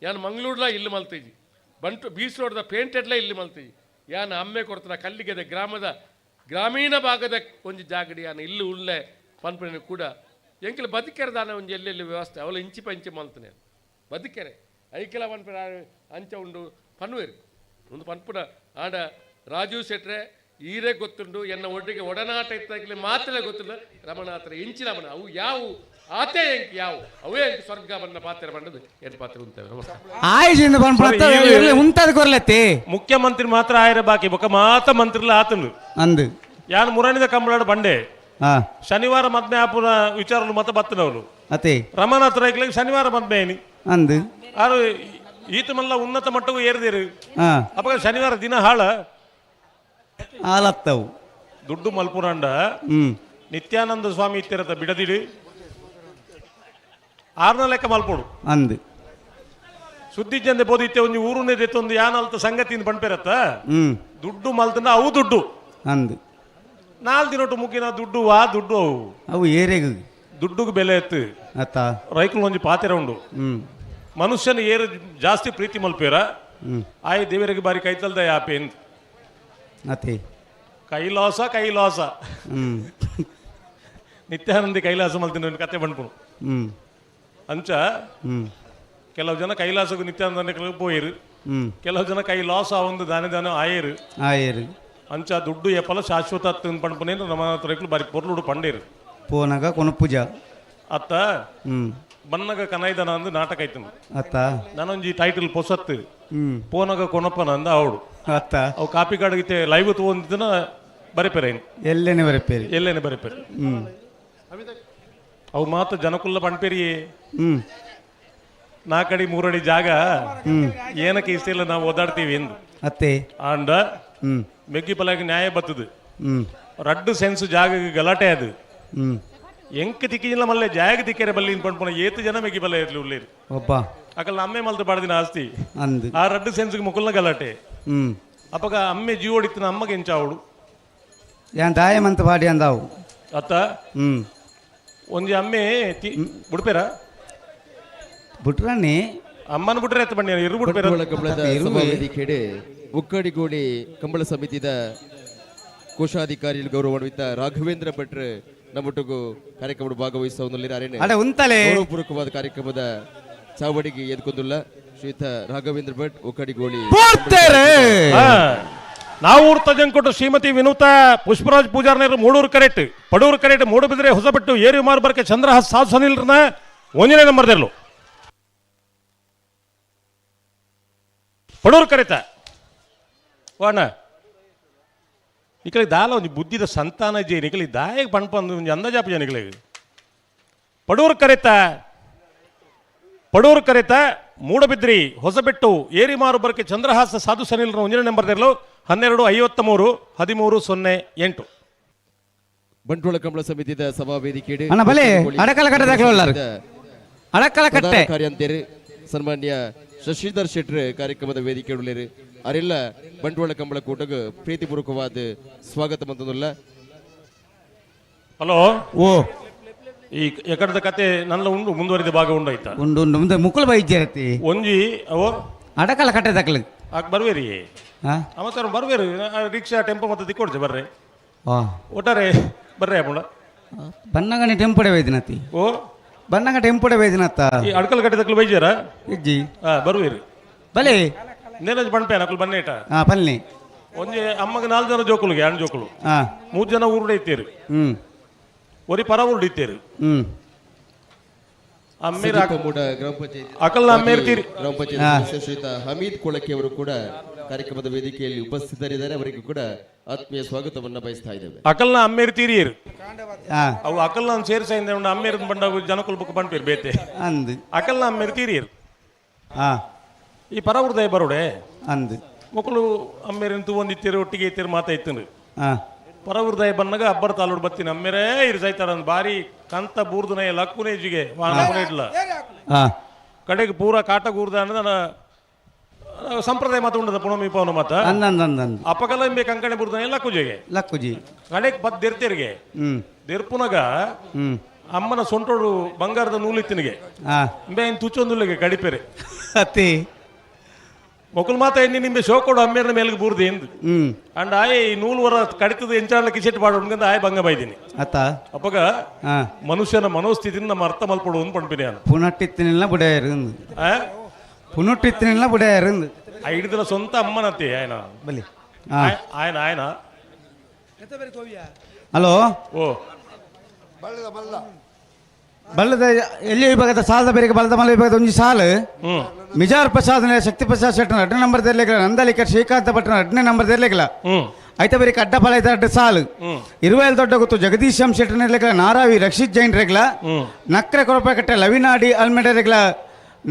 [SPEAKER 11] ಯಾನ್ ಮಂಗಳೂರ್ಲ ಇಲ್ಲಿ ಮಲ್ತೀಜಿ, ಬಂಟು ಬೀಚ್ ರೋಡ್ದ ಪೇಂಟೆಡ್ಲ ಇಲ್ಲಿ ಮಲ್ತೀಜಿ. ಯಾನ್ ಅಮ್ಮೆ ಕೊಡ್ತನ ಕಲ್ಲಿಗೆದ ಗ್ರಾಮದ ಗ್ರಾಮೀಣ ಭಾಗದ ಒಂಜಿ ಜಾಗಡಿ ಯಾನ್ ಇಲ್ಲಿ ಉಳ್ಳೆ ಪನ್ಪನೆ ಕೂಡ ಎಂಕಲ ಬದುಕೆರೆ ದಾನ ಒಂಜಿ ಎಲ್ಲೆಲ್ಲಿ ವ್ಯವಸ್ಥೆ ಅವಳು ಇಂಚಿ ಪಂಚಿ ಮಲ್ತನೆ ಬದುಕೆರೆ ಐಕೆಲ ಪನ್ಪೆ ಅಂಚ ಉಂಡು ಪನ್ವೇರು ಒಂದು ಪನ್ಪುನ. ಆಂಡ ರಾಜೀವ್ ಶೆಟ್ರೆ ಈರೇ ಗೊತ್ತುಂಡು, ಎನ್ನ ಒಟ್ಟಿಗೆ ಒಡನಾಟ ಇತ್ತಾಗಲಿ ಮಾತ್ರ ಗೊತ್ತಿಲ್ಲ. ರಮಣಾತ್ರ ಇಂಚಿನ ರಮಣ ಅವು ಯಾವು ಆತೆ ಎಂಕ್ ಯಾವ ಅವೇ ಎಂಕ್ ಸ್ವರ್ಗ ಬಣ್ಣ ಪಾತ್ರ ಬಂಡದು ಎನ್ ಪಾತ್ರ ಉಂತೇವೆ. ನಮಸ್ಕಾರ.
[SPEAKER 12] ಮುಖ್ಯಮಂತ್ರಿ ಮಾತ್ರ ಆಯ್ರೆ ಬಾಕಿ ಬೊಕ್ಕ ಮಾತ ಮಂತ್ರಿಲ ಆತನು
[SPEAKER 1] ಅಂದು
[SPEAKER 12] ಯಾನ್ ಮುರಣಿದ ಕಂಬಳಾಡು ಬಂಡೆ ಶನಿವಾರ ಮದ್ಮೆ ಆಪುನ ವಿಚಾರಲು ಮತ ಬತ್ತನವರು
[SPEAKER 1] ಅತೆ
[SPEAKER 12] ರಮನಾಥ ರೈಕ್ಲಿಗೆ ಶನಿವಾರ ಮದ್ಮೆ ಏನಿ
[SPEAKER 1] ಅಂದು
[SPEAKER 12] ಆರು ಈತ ಮಲ್ಲ ಉನ್ನತ ಮಟ್ಟಕ್ಕೂ ಏರಿದಿರು. ಅಪ್ಪ ಶನಿವಾರ ದಿನ ಹಾಳ
[SPEAKER 1] ಆಲತ್ತವು
[SPEAKER 12] ದುಡ್ಡು ಮಲ್ಪುರಂಡ ನಿತ್ಯಾನಂದ ಸ್ವಾಮಿ ಇತ್ತಿರತ್ತ ಬಿಡದಿಡಿ ಆರ್ನ ಲೆಕ್ಕ ಮಲ್ಪೋಡು
[SPEAKER 1] ಅಂದು
[SPEAKER 12] ಸುದ್ದಿ ಜಂದೆ ಬೋದಿತ್ತೆ ಒಂದು ಊರುನೇ ದೆತ್ತೊಂದು ಯಾನಲ್ತ ಸಂಗತಿಯಿಂದ ಬಂಡ್ಪೇರತ್ತ ದುಡ್ಡು ಮಲ್ತನ ಅವು ದುಡ್ಡು
[SPEAKER 1] ಅಂದು
[SPEAKER 12] 4 ದಿನೊಟ್ಟು ಮುಗಿನ ದುಡ್ಡು ಆ ದುಡ್ಡು ಅವು
[SPEAKER 1] ಅವು ಏರೆಗು
[SPEAKER 12] ದುಡ್ಡುಗೆ ಬೆಲೆ ಎತ್ತು
[SPEAKER 1] ಅತ್ತ
[SPEAKER 12] ರೈಕುಲು ಒಂಜಿ ಪಾತೆರ ಉಂಡು. ಮನುಷ್ಯನ ಏರು ಜಾಸ್ತಿ ಪ್ರೀತಿ ಮಲ್ಪೇರ ಆಯ್ ದೇವರಿಗೆ ಬಾರಿ ಕೈತಲ್ದ ಯಾಪೇನ್
[SPEAKER 1] ಅತಿ
[SPEAKER 12] ಕೈಲಾಸ ಕೈಲಾಸ ನಿತ್ಯಾನಂದಿ ಕೈಲಾಸ ಮಲ್ತಿನ ಕತೆ ಬಂಡ್ಪುನು ಅಂಚ. ಕೆಲವು ಜನ ಕೈಲಾಸకు ನಿತ್ಯಾನಂದ ಪೋಯಿರು, ಕೆಲವು ಜನ ಕೈಲಾಸ ಒಂದು ದಾನೆ ದಾನ ಆಯೇರು
[SPEAKER 1] ಆಯೇರು
[SPEAKER 12] ಅಂಚ ದುಡ್ಡು ಎಪ್ಪಲ ಶಾಶ್ವತ ಪಂಡ್ಪುನೇನು ನಮ್ಮ ರೈಕುಲು ಬಾರಿ ಪೊರ್ಲುಡು ಪಂಡೇರು.
[SPEAKER 1] ಪೋನಗ ಕೊನಪೂಜ
[SPEAKER 12] ಅತ್ತ ಬನ್ನಗ ಕನೈದನ ಅಂದು ನಾಟಕ ಆಯ್ತು
[SPEAKER 1] ಅತ್ತ
[SPEAKER 12] ನಾನೊಂಜಿ ಟೈಟಲ್ ಪೊಸತ್ತು ಪೋನಗ ಕೊನಪ್ಪನ ಅಂದ ಅವಡು
[SPEAKER 1] ಅತ್ತ
[SPEAKER 12] ಅವು ಕಾಪಿ ಕಾಡಿಗೆ ಲೈವ್ ತಗೊಂಡಿದ್ದನ ಬರೆಪೇರೆ
[SPEAKER 1] ಎಲ್ಲೇನೆ ಬರೆಪೇರಿ
[SPEAKER 12] ಎಲ್ಲೇನೆ ಬರೆಪೇರಿ ಅವು ಮಾತ್ರ ಜನಕುಲ್ಲ ಪಂಪೇರಿಯೇ. 4 ಅಡಿ 3 ಅಡಿ ಜಾಗ ಏನಕ್ಕೆ ಇಷ್ಟಿಲ್ಲ ನಾವು ಓದಾಡ್ತೀವಿ ಎಂದು
[SPEAKER 1] ಅತ್ತೆ
[SPEAKER 12] ಆಂಡ ಮೆಗ್ಗಿ ಪಲಾಗಿ ನ್ಯಾಯ ಬತ್ತದು ರಡ್ಡು ಸೆನ್ಸ್ ಜಾಗ ಗಲಾಟೆ ಅದು ಎಂಕ್ ತಿಕ್ಕಿಲ್ಲ ಮಲ್ಲೆ ಜಾಗ ತಿಕ್ಕೆರೆ ಬಲ್ಲಿ ಪಂಡ್ಪುನ ಏತು ಜನ ಮೆಗ್ಗಿ ಪಲ್ಲ ಇರ್ಲಿ ಉಳ್ಳೇರು
[SPEAKER 1] ಒಬ್ಬ
[SPEAKER 12] ಅಕಲ್ ಅಮ್ಮೆ ಮಲ್ತು ಬಾಡದಿನ ಆಸ್ತಿ
[SPEAKER 1] ಅಂದು
[SPEAKER 12] ಆ ರಡ್ಡು ಸೆನ್ಸ್ಗೆ ಮುಕುಲ್ನ ಗಲಾಟೆ. ಅಪ್ಪಗ ಅಮ್ಮೆ ಜೀವೋಡಿತ್ತಿನ ಅಮ್ಮಗೆ ಎಂಚಾವಡು
[SPEAKER 1] ಯಾನ್ ದಾಯ ಮಂತ ಬಾಡಿ ಅಂದಾವು
[SPEAKER 12] ಅತ್ತ ಒಂಜಿ ಅಮ್ಮೆ ಬುಡ್ಪೇರ
[SPEAKER 1] ಬುಟ್ರಾಣಿ
[SPEAKER 12] ಅಮ್ಮನ ಬಿಟ್ರೆ ಎತ್ತ ಬಣ್ಣಿ ಇರು ಬುಡ್ಪೇರ.
[SPEAKER 6] ಕಂಬಳದ ಸಭಾವೇದಿಕೆಡೆ ಉಕ್ಕಡಿಗೋಡಿ ಕಂಬಳ ಸಮಿತಿದ ಕೋಶಾಧಿಕಾರಿ ಗೌರವಾನ್ವಿತ ರಾಘವೇಂದ್ರ ಭಟ್ರು ನಮ್ಮೊಟ್ಟಿಗೂ ಕಾರ್ಯಕ್ರಮ ಭಾಗವಹಿಸುವ ಗೌರವಪೂರ್ವಕವಾದ ಕಾರ್ಯಕ್ರಮದ ಚಾವಡಿಗೆ ಎದ್ಕೊಂದುಲ್ಲ ಶ್ರೀಯುತ ರಾಘವೇಂದ್ರ ಭಟ್ ಉಕ್ಕಡಿಗೋಳಿ.
[SPEAKER 12] ನಾವು ತಜಂಕೊಟ್ಟು ಶ್ರೀಮತಿ ವಿನೂತ ಪುಷ್ಪರಾಜ್ ಪೂಜಾರ್ನೇರು ಮೂಡೂರು ಕರೆಕ್ಟ್ ಪಡೂರು ಕರೆಕ್ಟ್ ಮೂಡುಬಿದ್ರೆ ಹೊಸಬೆಟ್ಟು ಏರಿ ಮಾರ್ಬರ್ಕೆ ಚಂದ್ರಹಾಸ್ ಸಾಧು ಸನಿಲ್ರನ್ನ 1ನೇ ನಂಬರ್ದೆರ್ಲು ಪಡೂರು ಕರೆತ ವಾಣ ನಿಕಲಿ ದಾಲ ಒಂಜಿ ಬುದ್ಧಿದ ಸಂತಾನ ಜೆ ನಿಕಲಿ ದಾಯಕ ಪಣ್ಪಂದು ಒಂಜಿ ಅಂದಾಜಾಪು ಜನ ನಿಕಲಿಗೆ ಪಡೂರು ಕರೆತ ಪಡೂರು ಕರೆತ Moodbidri Hosabettu ಏರಿಮಾರು ಬರಕೆ ಚಂದ್ರಹಾಸ ಸಾಧು ಸನಿಲ್ರ ಒಂದನೇ ನಂಬರ್ ತೆರಲು 12:53 13:08.
[SPEAKER 6] ಬಂಟ್ವಾಳ ಕಂಬಳ ಸಮಿತಿದ ಸಭಾ ವೇದಿಕೆಯಡಿ
[SPEAKER 1] ಅಣ್ಣ, ಬಲೆ, ಅಡಕಲಕಟ್ಟೆ ದಾಖಲೆ ಉಳ್ಳಾರು. ಅಡಕಲಕಟ್ಟೆ.
[SPEAKER 6] ಕಾರ್ಯಂತೇರು ಸನ್ಮಾನ್ಯ ಶಶಿಧರ್ ಶೆಟ್ರ್ ಕಾರ್ಯಕ್ರಮದ ವೇದಿಕೆ ಉಳ್ಳೇರು ಅರೆಲ್ಲ ಬಂಟ್ವಾಳ ಕಂಬಳ ಕೂಟಗ್ ಪ್ರೀತಿಪೂರ್ವಕವಾದ ಸ್ವಾಗತ ಮಂತದುಲ್ಲ.
[SPEAKER 12] ಹಲೋ.
[SPEAKER 1] ಓ
[SPEAKER 12] ಈ ಎಕಡದ ಕತೆ ನನ್ನ ಉಂಡು ಮುಂದುವರಿದ ಭಾಗ ಉಂಡು ಆಯ್ತಾ?
[SPEAKER 1] ಉಂಡು ಉಂಡು ಮುಂದೆ ಮುಕುಲ್ ಬೈಜ್ಜರತಿ
[SPEAKER 12] ಒಂಜಿ ಅವು
[SPEAKER 1] ಅಡಕಲ ಕಟ್ಟೆ ದಾಖಲೆ.
[SPEAKER 12] ಆಕ್ ಬರ್ವೇರಿ.
[SPEAKER 1] ಹಾ?
[SPEAKER 12] ಅಮತ್ತಾರ ಬರ್ವೇರು, ರಿಕ್ಷಾ ಟೆಂಪೋ ಮತ್ತೆ ದಿಕ್ಕೊಡ್ಚೆ ಬರ್ರೆ.
[SPEAKER 1] ವಾ.
[SPEAKER 12] ಒಟ್ಟಾರೆ ಬರ್ರೆ ಅಪ್ಪುಣ.
[SPEAKER 1] ಬನ್ನಗನೆ ಟೆಂಪುಡೆ ವೈದ್ಯನಾತಿ.
[SPEAKER 12] ಓ
[SPEAKER 1] ಬನ್ನಗ ಟೆಂಪುಡೆ ವೈದ್ಯನಾಥ.
[SPEAKER 12] ಈ ಅಡಕಲ್ ಕಟ್ಟೆ ದಕ್ಕಲು ಬೈಜಾರ?
[SPEAKER 1] ಇಜ್ಜಿ.
[SPEAKER 12] ಹಾ ಬರ್ವೇರಿ.
[SPEAKER 1] ಬಲೆ.
[SPEAKER 12] ನೇರಜ್ ಬಣ್ಪೆ ಅಕುಲು ಬನ್ನೇಟ.
[SPEAKER 1] ಹಾ ಪಲ್ನಿ.
[SPEAKER 12] ಒಂಜಿ ಅಮ್ಮಗ 4 ಜನ ಜೋಕುಲುಗೆ ಅಣ್ಣ ಜೋಕುಲು.
[SPEAKER 1] ಹಾ.
[SPEAKER 12] 3 ಜನ ಊರುಡೆ ಇತ್ತೀರು. ಒರಿ ಪರ ಊರುಡೆ ಇತ್ತೀರು. ಅಮ್ಮೇರ್
[SPEAKER 6] ಸಜಿಪ ಮೂಡ ಗ್ರಾಮ ಪಂಚಾಯತ್
[SPEAKER 12] ಅಕಲ್ನ ಅಮ್ಮೇರ್ ತೀರಿ.
[SPEAKER 6] ಗ್ರಾಮ ಪಂಚಾಯತ್ ಸದಸ್ಯ ಶ್ರೀಯುತ ಹಮೀದ್ ಕೊಳಕೆ ಅವರು ಕೂಡ ಕಾರ್ಯಕ್ರಮದ ವೇದಿಕೆಯಲ್ಲಿ ಉಪಸ್ಥಿತರಿದ್ದಾರೆ. ಅವರಿಗೂ ಕೂಡ ಆತ್ಮೀಯ ಸ್ವಾಗತವನ್ನ ಬಯಸ್ತಾ ಇದ್ದೇವೆ.
[SPEAKER 12] ಅಕಲ್ನ ಅಮ್ಮೇರ್ ತೀರಿಯರು.
[SPEAKER 1] ಹಾ.
[SPEAKER 12] ಅವು ಅಕಲ್ನ ಸೇರ್ಸೈಂದ ಉಂಡು ಅಮ್ಮೇರ್ ಬಂಡ ಜನಕುಲ್ ಬುಕ್ ಬಂಡ್ಪೇರು ಬೇತೆ.
[SPEAKER 1] ಅಂದು.
[SPEAKER 12] ಅಕಲ್ನ ಅಮ್ಮೇರ್ ತೀರಿಯರು.
[SPEAKER 1] ಹಾ.
[SPEAKER 12] ಈ ಪರ ಊರ್ದಯ ಬರೋಡೆ.
[SPEAKER 1] ಅಂದು.
[SPEAKER 12] ಮೊಕಲು ಅಮ್ಮೇರಿನ ತೂವೊಂದಿತ್ತೀರು ಒಟ್ಟಿಗೆ ಇತ್ತೀರು ಮಾತಾಯ್ತು.
[SPEAKER 1] ಹಾ.
[SPEAKER 12] ಪರ ಊರ್ದಯ ಬನ್ನಗ ಅಬ್ಬರ ತಾಲೂಡು ಬತ್ತೀನಿ ಅಮ್ಮೇರೇ ಇರು ಸೈತಾರ ಅಂದ್ ಬಾರಿ ಕಂತ ಬೂರ್ದನ ಲಕ್ಕುನೇಜಿಗೆ ವಾಹನ ಇಡ್ಲ.
[SPEAKER 1] ಹಾ.
[SPEAKER 12] ಕಡೆಗೆ ಪೂರ ಕಾಟ ಗೂರ್ದ ನನ್ನ ಸಂಪ್ರದಾಯ ಮಾತು ಉಂಡದ ಪುಣಮಿ ಪವನ ಮಾತ.
[SPEAKER 1] ಅಂದ ಅಂದ ಅಂದ ಅಂದ.
[SPEAKER 12] ಅಪ್ಪಕಲ ಇಂಬೆ ಕಂಕಣೆ ಬೂರ್ದನ ಲಕ್ಕುಜಿಗೆ.
[SPEAKER 1] ಲಕ್ಕುಜಿ.
[SPEAKER 12] ಕಡೆಗೆ ಬದ್ ದೆರ್ತೆರಿಗೆ. ದೆರ್ಪುನಗ ಅಮ್ಮನ ಸೊಂಟೋಡು ಬಂಗಾರದ ನೂಲಿತ್ತಿನಿಗೆ.
[SPEAKER 1] ಹಾ.
[SPEAKER 12] ಇಂಬೆ ಇನ್ ತುಚ್ಚೊಂದುಲ್ಲಿಗೆ ಕಡಿಪೆರೆ.
[SPEAKER 1] ಅತಿ.
[SPEAKER 12] ಮೊಕುಲ್ ಮಾತ ಎನ್ನಿ ನಿಂಬೆ ಶೋಕೋಡು ಅಮ್ಮೇರ್ನ ಮೇಲ್ಗೆ ಬೂರ್ದಿ ಎಂದು. ಅಂಡ್ ಆಯ್ ಈ ನೂಲು ವರ ಕಡಿತದ ಎಂಚಾಣ ಕಿಸೆಟ್ ಪಾಡೋಣ ಆಯ್ ಭಂಗ ಬೈದಿನಿ.
[SPEAKER 1] ಅತ್ತ.
[SPEAKER 12] ಅಪ್ಪಗ
[SPEAKER 1] ಹಾ.
[SPEAKER 12] ಮನುಷ್ಯನ ಮನೋಸ್ಥಿತಿನ ನಮ್ಮ ಅರ್ಥ ಮಲ್ಪಡು ಅಂತ ಪಂಪಿನಿ ನಾನು.
[SPEAKER 1] ಪುನಟ್ಟಿತ್ತಿನಿಲ್ಲ ಬುಡೆಯರು.
[SPEAKER 12] ಆ?
[SPEAKER 1] ಪುನಟ್ಟಿತ್ತಿನಿಲ್ಲ ಬುಡೆಯರು.
[SPEAKER 12] ಆ ಹಿಡಿದಲ ಸ್ವಂತ ಅಮ್ಮನತ್ತೆ ಆಯನ.
[SPEAKER 1] ಬಲಿ. ಹಾ.
[SPEAKER 12] ಆಯನ ಆಯನ.
[SPEAKER 1] ಹಲೋ.
[SPEAKER 12] ಓ.
[SPEAKER 1] ಬಲ್ಲದ ಎಲ್ಲಿ ವಿಭಾಗದ ಸಾಲದ ಬೇರೆ ಬಲದ ಮಲ ವಿಭಾಗದ ಒಂಜಿ ಸಾಲು. ಮಿಜಾರ್ ಪ್ರಸಾದ್ ಶಕ್ತಿ ಪ್ರಸಾದ್ ಶೆಟ್ಟರ್ 2 ನಂಬರ್ ತೆರಲಿಲ್ಲ. ನಂದಲಿಕರ್ ಶ್ರೀಕಾಂತ ಭಟ್ರ 2ನೇ ನಂಬರ್ ತೆರಲಿಲ್ಲ. ಐತ ಬೇರೆ ಅಡ್ಡ ಫಲ ಐತ ಅಡ್ಡ ಸಾಲು. ಇರುವೈಲ್ ದೊಡ್ಡ ಗೊತ್ತು ಜಗದೀಶ್ ಎಂ ಶೆಟ್ಟರ್ ಇರ್ಲಿಲ್ಲ. ನಾರಾವಿ ರಕ್ಷಿತ್ ಜೈನ್ ರೆಗ್ಲ. ನಕ್ರೆ ಕೊರಪಕಟ್ಟೆ ಲವಿನಾಡಿ ಅಲ್ಮೆಡ ರೆಗ್ಲ.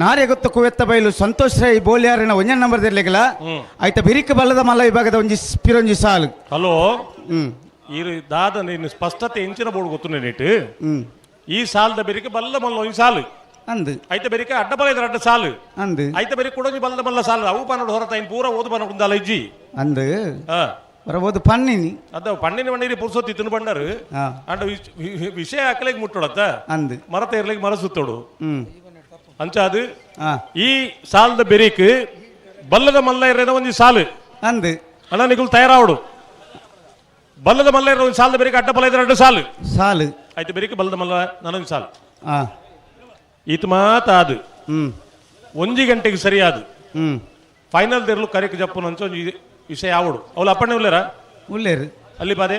[SPEAKER 1] ನಾರೆ ಗೊತ್ತು ಕುವೆತ್ತ ಬೈಲು ಸಂತೋಷ್ ರೈ ಬೋಲಿಯಾರಿನ 1ನೇ ನಂಬರ್ ತೆರಲಿಲ್ಲ. ಐತ ಬಿರಿಕ ಬಲ್ಲದ ಮಲ್ಲ ವಿಭಾಗದ ಒಂಜಿ ಪಿರೊಂಜಿ ಸಾಲು.
[SPEAKER 12] ಹಲೋ. ಈ ದಾದ ನೀನು ಸ್ಪಷ್ಟತೆ ಎಂಚಿನ ಬೋರ್ಡ್ ಗೊತ್ತು ನೀನು. ಈ ಸಾಲದ ಬೆರಿಕೆ ಬಲ್ಲ ಮಲ್ಲ ಒಂಜಿ ಸಾಲು.
[SPEAKER 1] ಅಂದು.
[SPEAKER 12] ಐತ ಬೆರಿಕೆ ಅಡ್ಡ ಬಲ ಇದ್ರ ಅಡ್ಡ ಸಾಲು.
[SPEAKER 1] ಅಂದು.
[SPEAKER 12] ಐತ ಬೆರಿಕೆ ಕೂಡ ಬಲ್ಲ ಮಲ್ಲ ಸಾಲು. ಅವು ಪನ್ನಡು ಹೊರತ ಇನ್ ಪೂರ ಓದು ಪನ್ನಡು ಉಂದಲ್ಲ ಇಜ್ಜಿ.
[SPEAKER 1] ಅಂದು.
[SPEAKER 12] ಹಾ.
[SPEAKER 1] ಬರಬಹುದು ಪನ್ನಿನಿ.
[SPEAKER 12] ಅದ ಪನ್ನಿನ ಮಣ್ಣೀರಿ ಪುರ್ಸೊತ್ತಿ ತಿನ್ನು ಬಂಡರು.
[SPEAKER 1] ಹಾ.
[SPEAKER 12] ಅಂಡ ವಿಷಯ ಹಾಕಲಿಕ್ಕೆ ಮುಟ್ಟೋಡತ್ತ.
[SPEAKER 1] ಅಂದು.
[SPEAKER 12] ಮರತ ಇರ್ಲಿಕ್ಕೆ ಮರ ಸುತ್ತೋಡು. ಅಂಚ ಅದು
[SPEAKER 1] ಹಾ.
[SPEAKER 12] ಈ ಸಾಲದ ಬೆರಿಕೆ ಬಲ್ಲದ ಮಲ್ಲ ಇರೋದ ಒಂಜಿ ಸಾಲು.
[SPEAKER 1] ಅಂದು.
[SPEAKER 12] ಅಣ್ಣ ನಿಗುಲ್ ತಯಾರಾವಡು. ಬಲ್ಲದ ಮಲ್ಲ ಇರೋ ಒಂದು ಸಾಲದ ಬೆರಿಕೆ ಅಡ್ಡ ಬಲ ಇದ್ರ ಅಡ್ಡ ಸಾಲು.
[SPEAKER 1] ಸಾಲು.
[SPEAKER 12] ಆಯ್ತು ಬೆರಿಕೆ ಬಲ್ಲದ ಮಲ್ಲ ನಾನೊಂದು ಸಾಲು.
[SPEAKER 1] ಹಾ.
[SPEAKER 12] ಈತ ಮಾತ ಅದು. 1 ಗಂಟೆಗೆ ಸರಿಯಾದು. ಫೈನಲ್ ದೇರ್ಲು ಕರೆಕ್ ಜಪ್ಪು ಅಂಚ ಒಂಜಿ ವಿಷಯ ಆವಡು. ಅವಳು ಅಪ್ಪಣ್ಣೆ ಉಲ್ಲೇರಾ?
[SPEAKER 1] ಉಲ್ಲೇರು.
[SPEAKER 12] ಅಲ್ಲಿ ಬಾದೆ?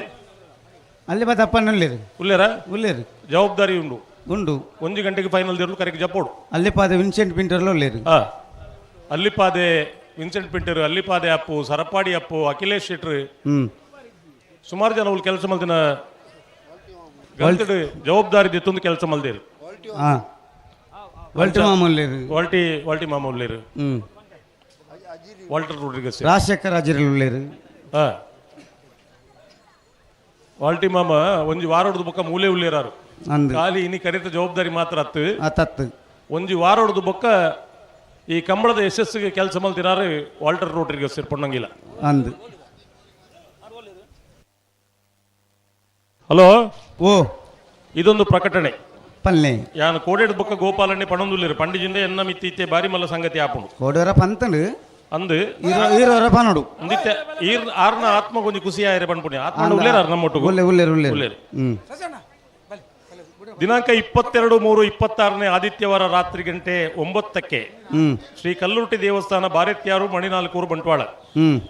[SPEAKER 1] ಅಲ್ಲಿ ಬಾದೆ ಅಪ್ಪಣ್ಣೆ ಉಲ್ಲೇರು.
[SPEAKER 12] ಉಲ್ಲೇರಾ?
[SPEAKER 1] ಉಲ್ಲೇರು.
[SPEAKER 12] ಜವಾಬ್ದಾರಿ ಉಂಡು.
[SPEAKER 1] ಉಂಡು.
[SPEAKER 12] 1 ಗಂಟೆಗೆ ಫೈನಲ್ ದೇರ್ಲು ಕರೆಕ್ ಜಪ್ಪೋಡು.
[SPEAKER 1] ಅಲ್ಲಿ ಪಾದೆ ವಿನ್ಸೆಂಟ್ ಪಿಂಟರ್ಲು ಉಲ್ಲೇರು.
[SPEAKER 12] ಹಾ. ಅಲ್ಲಿ ಪಾದೆ ವಿನ್ಸೆಂಟ್ ಪಿಂಟರ್, ಅಲ್ಲಿ ಪಾದೆ ಅಪ್ಪು, ಸರಪಾಡಿ ಅಪ್ಪು, ಅಖಿಲೇಶ್ ಶೆಟ್ರು. ಸುಮಾರು ಜನ ಅವ್ರು ಕೆಲಸ ಮಲ್ದಿನ ಗಂತಡು ಜವಾಬ್ದಾರಿ ದಿತ್ತೊಂದು ಕೆಲಸ ಮಲ್ದಿರು.
[SPEAKER 1] ಹಾ. ವಾಲ್ಟಿ ಮಾಮ ಉಲ್ಲೇರು.
[SPEAKER 12] ವಾಲ್ಟಿ ಮಾಮ ಉಲ್ಲೇರು. Walter Rodrigues.
[SPEAKER 1] ರಾಜಶೇಖರ್ ಅಜಿರಲ್ ಉಲ್ಲೇರು.
[SPEAKER 12] ಹಾ. ವಾಲ್ಟಿ ಮಾಮ ಒಂಜಿ ವಾರೋಡ್ದು ಬೊಕ್ಕ ಮೂಲೆ ಉಲ್ಲೇರಾರು.
[SPEAKER 1] ಅಂದು.
[SPEAKER 12] ಖಾಲಿ ಇನಿ ಕರಿತ ಜವಾಬ್ದಾರಿ ಮಾತ್ರ ಅತ್ತು.
[SPEAKER 1] ಅತ್ತತ್ತು.
[SPEAKER 12] ಒಂಜಿ ವಾರೋಡ್ದು ಬೊಕ್ಕ ಈ ಕಂಬಳದ ಯಶಸ್ಸಿಗೆ ಕೆಲಸ ಮಲ್ತಿರಾರು ವಾಲ್ಟರ್ ರೋಡ್ರಿಗಸ್ ಪೊಣ್ಣಂಗಿಲ್ಲ.
[SPEAKER 1] ಅಂದು.
[SPEAKER 12] ಹಲೋ.
[SPEAKER 1] ಓ.
[SPEAKER 12] ಇದೊಂದು ಪ್ರಕಟಣೆ.
[SPEAKER 1] ಪಲ್ಲೆ.
[SPEAKER 12] ಯಾನು ಕೋಡೇಡು ಬೊಕ್ಕ ಗೋಪಾಲಣ್ಣೆ ಪಣೊಂದುಲ್ಲೇರು ಪಂಡಿಜಿಂದ ಎನ್ನ ಮಿತ್ತಿ ಬಾರಿ ಮಲ್ಲ ಸಂಗತಿ ಆಪುಂಡು.
[SPEAKER 1] ಕೋಡೇರ ಪಂತಂಡು.
[SPEAKER 12] ಅಂದು.
[SPEAKER 1] ಈರೋರ ಪನೋಡು.
[SPEAKER 12] ಅಂದಿತ್ತೆ ಈರ್ ಆರ್ನ ಆತ್ಮ ಕೊಂಚ ಖುಷಿ ಆಯ್ರೆ ಪಣ್ಪುಣಿ. ಆತ್ಮ ಉಲ್ಲೇರಾರು ನಮ್ಮೊಟ್ಟಿಗೆ.
[SPEAKER 1] ಉಲ್ಲೆ ಉಲ್ಲೇರು ಉಲ್ಲೇರು.
[SPEAKER 12] ಉಲ್ಲೇರು. ದಿನಾಂಕ 22/3/26 ಆದಿತ್ಯವಾರ ರಾತ್ರಿ ಗಂಟೆ 9ಕ್ಕೆ ಶ್ರೀ ಕಲ್ಲುರ್ಟಿ ದೇವಸ್ಥಾನ ಬಾರೆತ್ಯಾರು ಮಣಿನಾಲ್ಕೂರು ಬಂಟ್ವಾಳ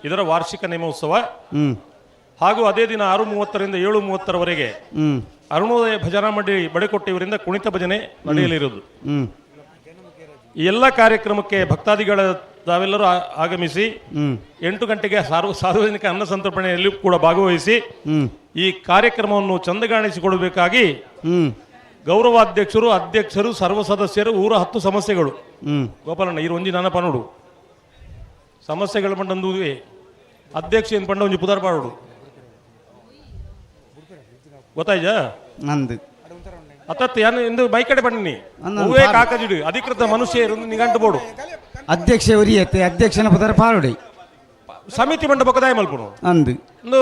[SPEAKER 12] ಇದರ ವಾರ್ಷಿಕ ನೇಮೋತ್ಸವ ಹಾಗೂ ಅದೇ ದಿನ 6:30ರಿಂದ 7:30ರವರೆಗೆ ಅರುಣೋದಯ ಭಜನಾ ಮಂಡಳಿ ಬಡೆಕೊಟ್ಟಿಯವರಿಂದ ಕುಣಿತ ಭಜನೆ ನಡೆಯಲಿರುವುದು. ಈ ಎಲ್ಲ ಕಾರ್ಯಕ್ರಮಕ್ಕೆ ಭಕ್ತಾದಿಗಳ ತಾವೆಲ್ಲರೂ ಆಗಮಿಸಿ 8 ಗಂಟೆಗೆ ಸಾರ್ವಜನಿಕ ಅನ್ನ ಸಂತರ್ಪಣೆಯಲ್ಲಿ ಕೂಡ ಭಾಗವಹಿಸಿ ಈ ಕಾರ್ಯಕ್ರಮವನ್ನು ಚಂದಗಾಣಿಸಿಕೊಡಬೇಕಾಗಿ ಗೌರವಾಧ್ಯಕ್ಷರು, ಅಧ್ಯಕ್ಷರು, ಸರ್ವ ಸದಸ್ಯರು, ಊರ 10 ಸಮಸ್ಯೆಗಳು. ಗೋಪಾಲಣ್ಣ ಇರು ಒಂಜಿ ನನ್ನ ಪನೋಡು ಸಮಸ್ಯೆಗಳು ಪಂಡಂದು ಅಧ್ಯಕ್ಷ ಏನು ಪಂಡ ಒಂಜಿ ಪುದರ್ ಪಾಡೋಡು ಗೊತ್ತಾಯ್ಜಾ
[SPEAKER 1] ನಂದು
[SPEAKER 12] ಅತ್ತತ್ ಯಾನು ಎಂದು ಬೈಕಡೆ ಪಂಡಿನಿ ಹೂವೇ ಕಾಕಜಿಡು ಅಧಿಕೃತ ಮನುಷ್ಯ ನಿಘಂಟು ಬೋಡು
[SPEAKER 1] ಅಧ್ಯಕ್ಷ ಉರಿಯತ್ತೆ ಅಧ್ಯಕ್ಷನ ಪುದರ್ ಪಾಡುಡಿ
[SPEAKER 12] ಸಮಿತಿ ಮಂಡ ಬೊಕ್ಕದಾಯ ಮಲ್ಪುನು
[SPEAKER 1] ಅಂದು
[SPEAKER 12] ಇಂದು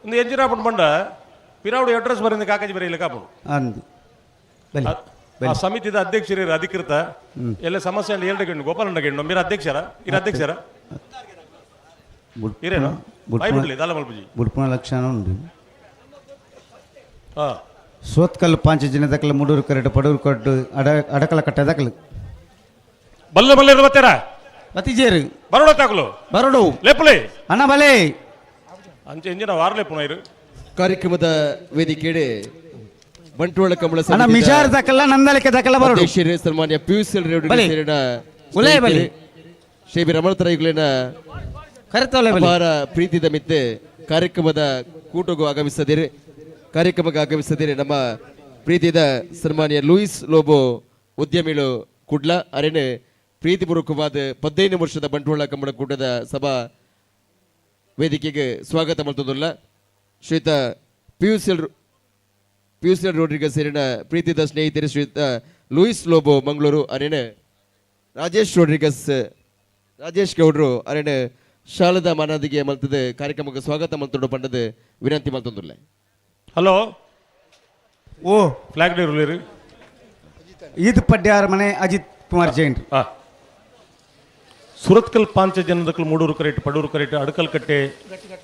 [SPEAKER 12] ಇಂದು ಎಂಜಿರಾಪುಂಡು ಬಂಡ ಪಿರಾವುಡು ಅಡ್ರೆಸ್ ಬರಿಂದ ಕಾಕಜಿ ಬರೆಯಲಿ ಕಾಪುಡು
[SPEAKER 1] ಅಂದು
[SPEAKER 12] ಆ ಸಮಿತಿದ ಅಧ್ಯಕ್ಷರು ಅಧಿಕೃತ ಎಲ್ಲ ಸಮಸ್ಯೆ ಅಂದ್ರೆ ಎರಡು ಗಂಡು ಗೋಪಾಲಣ್ಣ ಗಂಡು ಮೀರ ಅಧ್ಯಕ್ಷರ ಇರ ಅಧ್ಯಕ್ಷರ ಇರೇನು ಬಾಯ್ ಬಿಡ್ಲಿ ದಾಲ ಮಲ್ಪುಜಿ
[SPEAKER 1] ಬುಡ್ಪುಣ ಲಕ್ಷಣ ಉಂಡು ಸೋತ್ಕಲ್ಲು ಪಾಂಚ ಜನ ದಕ್ಕಲು ಮುಡೂರು ಕರೆಟು ಪಡೂರು ಕಟ್ಟು ಅಡಕಲ ಕಟ್ಟೆ ದಕ್ಕಲು
[SPEAKER 12] ಬಲ್ಲ ಬಲ್ಲ ಇರುವತ್ತೆರ
[SPEAKER 1] ಬತ್ತಿಜೇರು
[SPEAKER 12] ಬರೋಡ ತಾಕಲು
[SPEAKER 1] ಬರೋಡು
[SPEAKER 12] ಲೇಪುಲೆ
[SPEAKER 1] ಅಣ್ಣ ಬಲೆ
[SPEAKER 12] ಅಂಚೆ ಇಂಜಿನ ವಾರಲೆ ಪುನಃ ಇರು
[SPEAKER 6] ಕಾರ್ಯಕ್ರಮದ ವೇದಿಕೆಡೆ ಬಂಟ್ವಾಳ ಕಮಲ
[SPEAKER 1] ಅಣ್ಣ ಮಿಜಾರ್ ದಕ್ಕಲ್ಲ ನಂದಲಿಕೆ ದಕ್ಕಲ್ಲ ಬರೋಡು
[SPEAKER 6] ಅಧ್ಯಕ್ಷರು ಸನ್ಮಾನ್ಯ ಪಿಯೂಷ್
[SPEAKER 1] ಬಲೆ. ಉಲೇ ಬಲೆ.
[SPEAKER 6] ಶ್ರೀ ಬಿ ರಮಣ ತರೈಗುಲಿನ
[SPEAKER 1] ಕರೆತೊಲೆ ಬಲೆ.
[SPEAKER 6] ಅಪಾರ ಪ್ರೀತಿದ ಮಿತ್ತೆ ಕಾರ್ಯಕ್ರಮದ ಕೂಟಗೂ ಆಗಮಿಸದಿರಿ ಕಾರ್ಯಕ್ರಮಕ್ಕೆ ಆಗಮಿಸದಿರಿ ನಮ್ಮ ಪ್ರೀತಿದ ಸನ್ಮಾನ್ಯ ಲೂಯಿಸ್ ಲೋಬೋ ಉದ್ಯಮಿಳು ಕುಡ್ಲ ಅರೆನೆ ಪ್ರೀತಿಪೂರ್ವಕವಾದ 15 ವರ್ಷದ ಬಂಟ್ವಾಳ ಕಂಬಳ ಕೂಟದ ಸಭಾ ವೇದಿಕೆಗೆ ಸ್ವಾಗತ ಮಾಡ್ತದಲ್ಲ ಶ್ರೀಯುತ ಪಿಯೂಷ್ ರೋಡ್ರಿಗಸ್ ಸೇರಿನ ಪ್ರೀತಿದ ಸ್ನೇಹಿತರು ಶ್ರೀಯುತ ಲೂಯಿಸ್ ಲೋಬೋ ಮಂಗಳೂರು ಅರೆನೆ ರಾಜೇಶ್ ರೋಡ್ರಿಗಸ್ ರಾಜೇಶ್ ಗೌಡ್ರು ಅರೆನೆ ಶಾಲದ ಮಾನಾದಿಗೆ ಮಲ್ತದೆ ಕಾರ್ಯಕ್ರಮಕ್ಕೆ ಸ್ವಾಗತ ಮಲ್ತೊಂಡು ಪಂಡದ ವಿನಂತಿ ಮಲ್ತೊಂದುಲ್ಲ.
[SPEAKER 12] ಹಲೋ
[SPEAKER 1] ಓ
[SPEAKER 12] ಫ್ಲಾಗ್ ಡೇ
[SPEAKER 1] ಈದ್ ಪಡ್ಯಾರ ಮನೆ ಅಜಿತ್ ಕುಮಾರ್ ಜೈನ್.
[SPEAKER 12] ಸುರತ್ಕಲ್ ಪಾಂಚ ಜನದಕ್ಕಲು ಮೂಡೂರು ಕರೆಟ್ ಪಡೂರು ಕರೆಟ್ ಅಡಕಲ್ ಕಟ್ಟೆ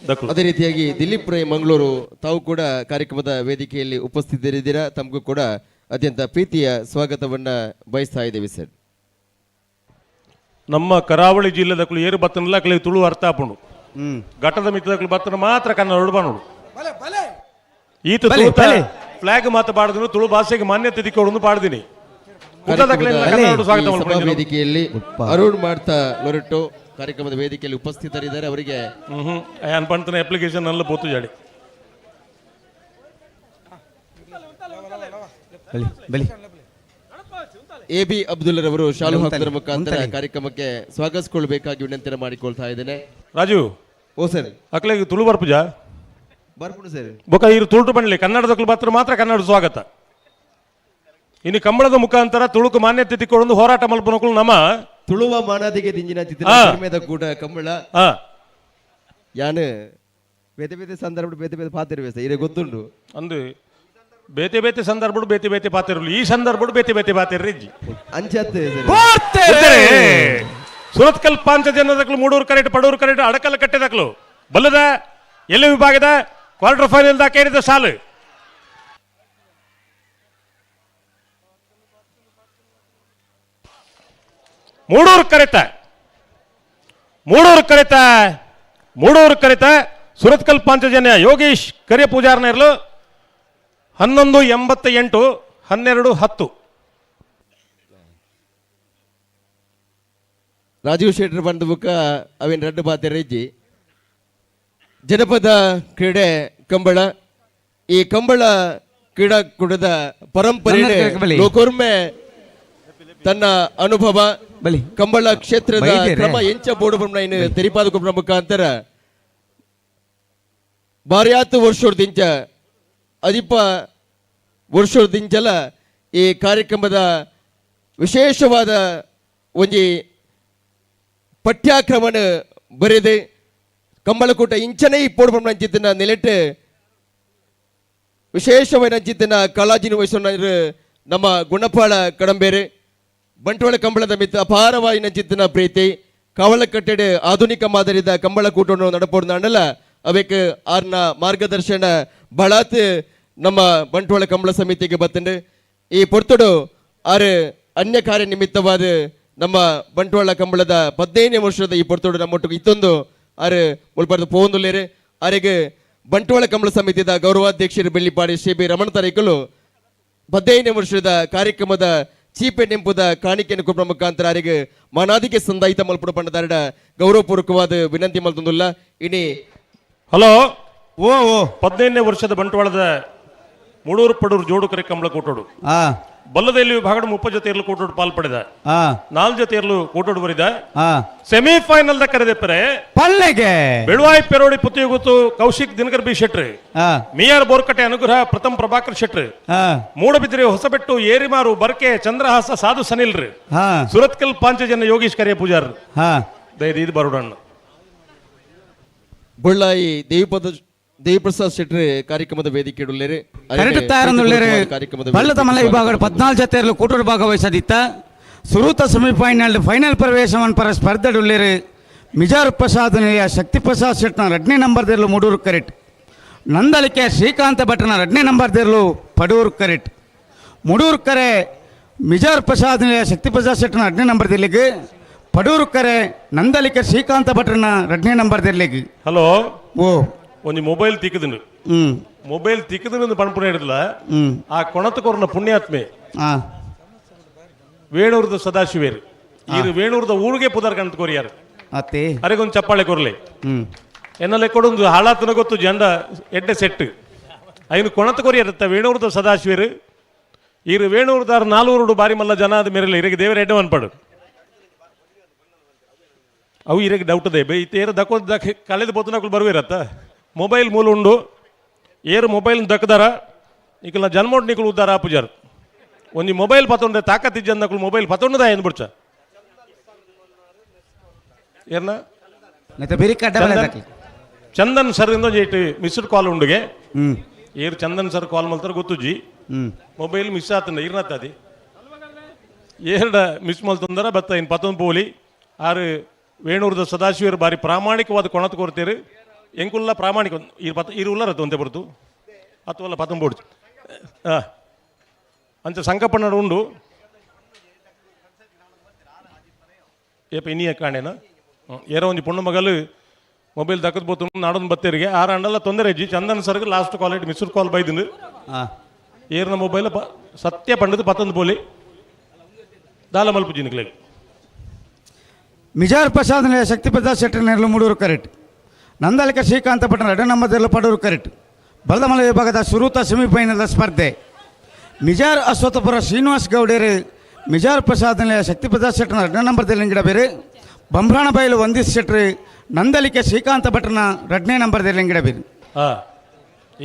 [SPEAKER 12] ದಕ್ಕಲು.
[SPEAKER 6] ಅದೇ ರೀತಿಯಾಗಿ ದಿಲೀಪ್ ರೈ ಮಂಗಳೂರು ತಾವು ಕೂಡ ಕಾರ್ಯಕ್ರಮದ ವೇದಿಕೆಯಲ್ಲಿ ಉಪಸ್ಥಿತರಿದ್ದೀರಾ, ತಮಗೂ ಕೂಡ ಅತ್ಯಂತ ಪ್ರೀತಿಯ ಸ್ವಾಗತವನ್ನ ಬಯಸ್ತಾ ಇದ್ದೇವೆ ಸರ್.
[SPEAKER 12] ನಮ್ಮ ಕರಾವಳಿ ಜಿಲ್ಲೆ ದಕ್ಕಲು ಏರು ಬತ್ತನಲ್ಲ ಅಕ್ಲೆ ತುಳು ಅರ್ಥ ಆಪುಂಡು. ಘಟದ ಮಿತ್ತದಕ್ಕಲು ಬತ್ತನ ಮಾತ್ರ ಕನ್ನಡ ಬಾನುಡು. ಈತ ತುಳುತ ಫ್ಲಾಗ್ ಮಾತು ಪಾಡಿದ್ರು ತುಳು ಭಾಷೆಗೆ ಮಾನ್ಯತೆ ದಿಕ್ಕೋಡು ಪಾಡ್ದಿನಿ.
[SPEAKER 6] ಸಭಾ ವೇದಿಕೆಯಲ್ಲಿ ಅರುಣ್ ಮಾಡ್ತಾ ಲೊರೆಟೋ ಕಾರ್ಯಕ್ರಮದ ವೇದಿಕೆಯಲ್ಲಿ ಉಪಸ್ಥಿತರಿದ್ದಾರೆ, ಅವರಿಗೆ
[SPEAKER 12] ಅಪ್ಲಿಕೇಶನ್ ಅಲ್ಲ ಪೋತು ಜಾಡಿ.
[SPEAKER 6] ಎ ಬಿ ಅಬ್ದುಲ್ ರವರು ಶಾಲು ಹಾಕುವುದರ ಮುಖಾಂತರ ಕಾರ್ಯಕ್ರಮಕ್ಕೆ ಸ್ವಾಗತಿಸಿಕೊಳ್ಳಬೇಕಾಗಿ ವಿನಂತಿಯನ್ನು ಮಾಡಿಕೊಳ್ತಾ ಇದ್ದೇನೆ.
[SPEAKER 12] ರಾಜು
[SPEAKER 6] ಓ ಸರ್
[SPEAKER 12] ಅಕ್ಲೆಗೆ ತುಳು ಬರ್ಪುಜಾ
[SPEAKER 6] ಬರ್ಪುಡು ಸರ್
[SPEAKER 12] ಬೊಕ ಇರು ತುಳುಟು ಬನ್ಲಿ ಕನ್ನಡದಕ್ಲು ಮಾತ್ರ ಮಾತ್ರ ಕನ್ನಡ ಸ್ವಾಗತ. ಇನ್ನು ಕಂಬಳದ ಮುಖಾಂತರ ತುಳುಕು ಮಾನ್ಯತೆ ತಿಕ್ಕೊಂಡು ಹೋರಾಟ ಮಲ್ಪನಕುಲು ನಮ್ಮ
[SPEAKER 6] ತುಳುವ ಮಾನಾದಿಗೆ ದಿಂಜಿನ ಚಿತ್ರ ಕೂಡ ಕಂಬಳ ಯಾನು ಬೇತೆ ಬೇತೆ ಸಂದರ್ಭ ಬೇತೆ ಬೇತೆ ಪಾತಿರುವೆ ಸರ್ ಇರೇ ಗೊತ್ತುಂಟು.
[SPEAKER 12] ಅಂದು ಬೇತೆ ಬೇತೆ ಸಂದರ್ಭ ಬೇತೆ ಬೇತೆ ಪಾತಿರಲು ಈ ಸಂದರ್ಭ ಬೇತೆ ಬೇತೆ ಪಾತಿರ್ರಿ
[SPEAKER 6] ಅಂಚತ್ತೆ
[SPEAKER 12] ಸುರತ್ಕಲ್ ಪಾಂಚ ಜನದಕ್ಲು ಮೂಡೂರು ಕರೆಟ್ ಪಡೂರು ಕರೆಟ್ ಅಡಕಲ್ ಕಟ್ಟೆದಕ್ಲು ಬಲ್ಲದ ಎಲ್ಲಿ ವಿಭಾಗದ ಕ್ವಾರ್ಟರ್ ಫೈನಲ್ ದಾಕೇರಿದ ಸಾಲು. ಮೂಡೂರು ಕರೆತ ಮೂಡೂರು ಕರೆತ ಮೂಡೂರು ಕರೆತ ಸುರತ್ಕಲ್ ಪಾಂಚಜನ್ಯ ಯೋಗೀಶ್ ಕರಿಯ ಪೂಜಾರನ ಇರಲು 11:88 12:10.
[SPEAKER 6] ರಾಜೀವ್ ಶೆಟ್ಟರ್ ಬಂದ ಬುಕ್ಕ ಅವಿನ ರಡ್ಡು ಬಾತೆ ರೆಜ್ಜಿ ಜನಪದ ಕ್ರೀಡೆ ಕಂಬಳ. ಈ ಕಂಬಳ ಕ್ರೀಡಾಕೂಟದ ಪರಂಪರೆ ಲೋಕೋರ್ಮೆ ತನ್ನ ಅನುಭವ ಕಂಬಳ ಕ್ಷೇತ್ರದ ಕ್ರಮ ಎಂಚ ಬೋರ್ಡು ತೆರಿಪಾದ ಕೊಬ್ಬರ ಮುಖಾಂತರ ಬಾರ್ಯಾತು ವರ್ಷದಿಂಚ ಅದಿಪ ವರ್ಷದಿಂಚಲ ಈ ಕಾರ್ಯಕ್ರಮದ ವಿಶೇಷವಾದ ಒಂಜಿ ಪಠ್ಯಕ್ರಮನ ಬರೆದು ಕಂಬಳಕೂಟ ಇಂಚನೇ ಈ ಪೋಡು ನಂಚಿತ್ತಿನ ನೆಲೆಟ್ ವಿಶೇಷವಾದ ನಂಚಿತ್ತಿನ ಕಾಳಜಿನ ವಹಿಸೋಣ ನಮ್ಮ ಗುಣಪಾಳ ಕಡಂಬೇರೆ ಬಂಟ್ವಾಳ ಕಂಬಳದ ಮಿತ್ತ ಅಪಾರವಾಗಿ ನಂಚಿತ್ತಿನ ಪ್ರೀತಿ ಕಾವಲಕಟ್ಟೆಡೆ ಆಧುನಿಕ ಮಾದರಿದ ಕಂಬಳಕೂಟವನ್ನು ನಡಪೋಡ್ನಾಂಡಲ ಅವೆಕ್ ಆರ್ನ ಮಾರ್ಗದರ್ಶನ ಬಹಳಾತ್ ನಮ್ಮ ಬಂಟ್ವಾಳ ಕಂಬಳ ಸಮಿತಿಗೆ ಬತ್ತಂಡು. ಈ ಪೊರ್ತುಡು ಆರು ಅನ್ಯ ಕಾರ್ಯ ನಿಮಿತ್ತವಾದ ನಮ್ಮ ಬಂಟ್ವಾಳ ಕಂಬಳದ 15ನೇ ವರ್ಷದ ಈ ಪೊರ್ತುಡು ನಮ್ಮೊಟ್ಟಿಗೆ ಇತ್ತೊಂದು ಆರು ಮುಲ್ಪರ್ದು ಪೋಂದುಲ್ಲೇರು ಆರಿಗೆ ಬಂಟ್ವಾಳ ಕಂಬಳ ಸಮಿತಿದ ಗೌರವಾಧ್ಯಕ್ಷರು ಬೆಳ್ಳಿಪಾಡಿ ಶ್ರೀ ಬಿ ರಮಣ ತಾರೀಕಲು 15ನೇ ವರ್ಷದ ಕಾರ್ಯಕ್ರಮದ ಚೀಪೆ ನೆಂಪುದ ಕಾಣಿಕೆಯನ್ನು ಕೊಬ್ಬ ಮುಖಾಂತರ ಆರಿಗೆ ಮಾನಾದಿಗೆ ಸಂದಾಯಿತ ಮಲ್ಪುಡು ಪಂಡದಾರಡ ಗೌರವಪೂರ್ವಕವಾದ ವಿನಂತಿ ಮಲ್ತೊಂದುಲ್ಲ. ಇನಿ
[SPEAKER 12] ಹಲೋ ಓ ಓ 15ನೇ ವರ್ಷದ ಬಂಟ್ವಾಳದ ಮೂಡೂರು ಪಡೂರು ಜೋಡುಕರೆ ಕಂಬಳ ಕೂಟೋಡು. ಬಲ್ಲದಲ್ಲಿ ವಿಭಾಗದ 30 ಜೊತೆ ಕೂಟೋಡು ಪಾಲ್ ಪಡೆದ. 4 ಜೊತೆ ಕೂಟೋಡು ಬರಿದ. ಸೆಮಿಫೈನಲ್ the ಕರೆದೆಪ್ಪರೆ
[SPEAKER 1] ಪಲ್ಲೆಗೆ
[SPEAKER 12] ಬೆಳುವಾಯಿ ಪೆರೋಡಿ ಪುತ್ತಿಗುತ್ತು ಕೌಶಿಕ್ ದಿನಕರ್ ಬಿ ಶೆಟ್ರಿ, ಮಿಯಾರ್ ಬೋರ್ಕಟೆ ಅನುಗ್ರಹ ಪ್ರಥಮ್ ಪ್ರಭಾಕರ್ ಶೆಟ್ರಿ, ಮೂಡಬಿದ್ರೆ ಹೊಸಬೆಟ್ಟು ಏರಿಮಾರು ಬರ್ಕೆ ಚಂದ್ರಹಾಸ ಸಾಧು ಸನಿಲ್ರಿ, ಸುರತ್ಕಲ್ ಪಾಂಚಜನ ಯೋಗೀಶ್ ಕರಿಯ ಪೂಜಾರ್. ದಯದ ಇದು ಬರೋಡಣ್ಣ.
[SPEAKER 6] ಬೊಳ್ಳಾಯಿ ದೇವಿಪ್ರಸಾದ್ ಶೆಟ್ಟಿ ಕಾರ್ಯಕ್ರಮದ ವೇದಿಕೆ
[SPEAKER 1] ಬಲ್ಲದ ಮಲೆ ವಿಭಾಗ 14 ಜೊತೆಯಲ್ಲೂ ಕೂಟೋಡು ಭಾಗವಹಿಸದಿತ್ತ. ಸುರೂತ ಸೆಮಿಫೈನಲ್ ಫೈನಲ್ ಪ್ರವೇಶ ಪರ ಸ್ಪರ್ಧೆಡುಳ್ಳೇರು ಮಿಜಾರು ಪ್ರಸಾದ್ ನಿಲಯ ಶಕ್ತಿ ಪ್ರಸಾದ್ ಶೆಟ್ನ 2ನೇ ನಂಬರ್ದಿರಲು ಮೂಡೂರು ಕರೆಟ್, ನಂದಳಿಕೆ ಶ್ರೀಕಾಂತ ಭಟ್ನ 2ನೇ ನಂಬರ್ದಿರಲು ಪಡೂರು ಕರೆಟ್, ಮುಡೂರು ಕರೆ ಮಿಜಾರು ಪ್ರಸಾದ್ ನಿಲಯ ಶಕ್ತಿ ಪ್ರಸಾದ್ ಶೆಟ್ನ 2ನೇ ನಂಬರ್ದಿರ್ಲಿಕ್ಕೆ, ಪಡೂರು ಕರೆ ನಂದಳಿಕೆ ಶ್ರೀಕಾಂತ ಭಟ್ರನ 2ನೇ ನಂಬರ್ದಿರ್ಲಿಕ್ಕೆ.
[SPEAKER 12] ಹಲೋ,
[SPEAKER 1] ಓ
[SPEAKER 12] ಒಂಜಿ ಮೊಬೈಲ್ ತಿಕ್ಕದನು, ಮೊಬೈಲ್ ತಿಕ್ಕದನು ಪಣಪುಣ ಹಿಡಿದಲ್ಲ ಆ ಕೊಣತಕೊರ್ನ ಪುಣ್ಯಾತ್ಮೆ ವೇಣೂರ್ದ ಸದಾಶಿವೇರು, ಈ ವೇಣೂರ್ದ ಊರಿಗೆ ಪುದರ್ ಕಣತ್ ಕೊರಿಯಾರು. ಅರೆಗೊಂದು ಚಪ್ಪಾಳೆ ಕೊರ್ಲೆ. ಎನ್ನಲೆ ಕೊಡೊಂದು ಹಾಳಾತನ ಗೊತ್ತು ಜಂಡ ಎಡ್ಡೆ ಸೆಟ್ ಐನು ಕೊಣತ ಕೊರಿಯಾರತ್ತ ವೇಣೂರ್ದ ಸದಾಶಿವೇರು. ಈರು ವೇಣೂರ್ದಾರ್ ನಾಲ್ವೂರುಡು ಬಾರಿ ಮಲ್ಲ ಜನ ಆದ ಮೇರೆಲ್ಲ ಇರಗೆ ದೇವರ ಎಡ್ಡೆ ಅನ್ಪಡು. ಅವು ಇರಗೆ ಡೌಟ್ ಅದೇ ಬೈ ಏರು ದಕ್ಕೋ ದಕ್ಕ ಕಳೆದು ಪೋತನಕುಲು ಬರುವಿರತ್ತ. ಮೊಬೈಲ್ ಮೂಲ ಉಂಡು, ಏರು ಮೊಬೈಲ್ ದಕ್ಕದಾರ ನಿಕಲ್ನ ಜನ್ಮೋಡ್ ನಿಕುಲು ಉದ್ದಾರ ಪೂಜಾರ್. ಒಂಜಿ ಮೊಬೈಲ್ ಪತ್ತೊಂಡೆ ತಾಕತ್ ಇಜ್ಜಂದಕುಲು ಮೊಬೈಲ್ ಪತ್ತೊಂಡದ ಏನು ಬುಡ್ಚ ಏರ್ನ ಚಂದನ್ ಸರ್ ಇಂದ ಒಂಜಿ ಮಿಸ್ಡ್ ಕಾಲ್ ಉಂಡುಗೆ. ಏರು ಚಂದನ್ ಸರ್ ಕಾಲ್ ಮಲ್ತಾರ ಗೊತ್ತುಜ್ಜಿ ಮೊಬೈಲ್ ಮಿಸ್ ಆತಂಡ ಇರ್ನತ್ತದಿ ಏರ್ಡ ಮಿಸ್ ಮಲ್ತಂದರ ಬತ್ತ ಇನ್ನು ಪತ್ತೊಂದು ಪೋಲಿ. ಆರು ವೇಣೂರ್ದ ಸದಾಶಿವರು ಬಾರಿ ಪ್ರಾಮಾಣಿಕವಾದ ಕೊಣತ್ ಕೊರ್ತೀರು. ಎಂಕುಲ್ಲ ಪ್ರಾಮಾಣಿಕ ಈ ಪತ್ತ ಇರು ಉಲ್ಲರತ್ತು ಒಂತೆ ಬರುತು ಅಥವಾ ಪತ್ತೊಂಬೋಡು ಅಂಚ ಸಂಕಪ್ಪನ ಉಂಡು. ಏಪ ಇನ್ನಿಯ ಕಾಣೇನ ಏರೋ ಒಂಜಿ ಪೊಣ್ಣು ಮಗಲು ಮೊಬೈಲ್ ದಕ್ಕದ ಬೋತು ನಾಡೊಂದು ಬತ್ತೇರಿಗೆ ಆರು ಅಂಡಲ್ಲ ತೊಂದರೆ ಇಜ್ಜಿ. ಚಂದನ್ ಸರ್ಗೆ ಲಾಸ್ಟ್ ಕಾಲ್ ಇಟ್ಟು ಮಿಸ್ಡ್ ಕಾಲ್ ಬೈದಿಂದು. ಏರ್ನ ಮೊಬೈಲ್ ಸತ್ಯ ಪಂಡದು ಪತ್ತೊಂದು ಪೋಲಿ ದಾಲ ಮಲ್ಪುಜಿ ನಿಕ್ಲೆಗ್.
[SPEAKER 1] ಮಿಜಾರ್ ಪ್ರಸಾದ್ ನಿಲಯ ಶಕ್ತಿ ಪ್ರಸಾದ್ ಶೆಟ್ಟಿ ನೆರಳು ಮೂಡೂರು ಕರೆಟ್, ನಂದಳಿಕ ಶ್ರೀಕಾಂತ ಪಟ್ಟಣ 2 ನಂಬರ್ದಲ್ಲೂ ಪಡೂರು ಕರೆಟ್. ಬಲದಮಲ ವಿಭಾಗದ ಸುರೂತ ಸೆಮಿಫೈನಲ್ ಸ್ಪರ್ಧೆ ಮಿಜಾರ್ ಅಶ್ವತ್ಥಪುರ ಶ್ರೀನಿವಾಸ್ ಗೌಡೇರು ಮಿಜಾರ್ ಪ್ರಸಾದ್ ನಿಲಯ ಶಕ್ತಿ ಪ್ರಸಾದ್ ಶೆಟ್ಟನ 2ನೇ ನಂಬರ್ದಲ್ಲಿ ಗಿಡಬೇರು, ಬಂಬ್ರಾಣಬೈಲು ವಂದಿಸ್ ಶೆಟ್ರಿ ನಂದಳಿಕೆ ಶ್ರೀಕಾಂತ ಭಟ್ರನ 2ನೇ ನಂಬರ್ದಲ್ಲಿ ಗಿಡಬೇರು.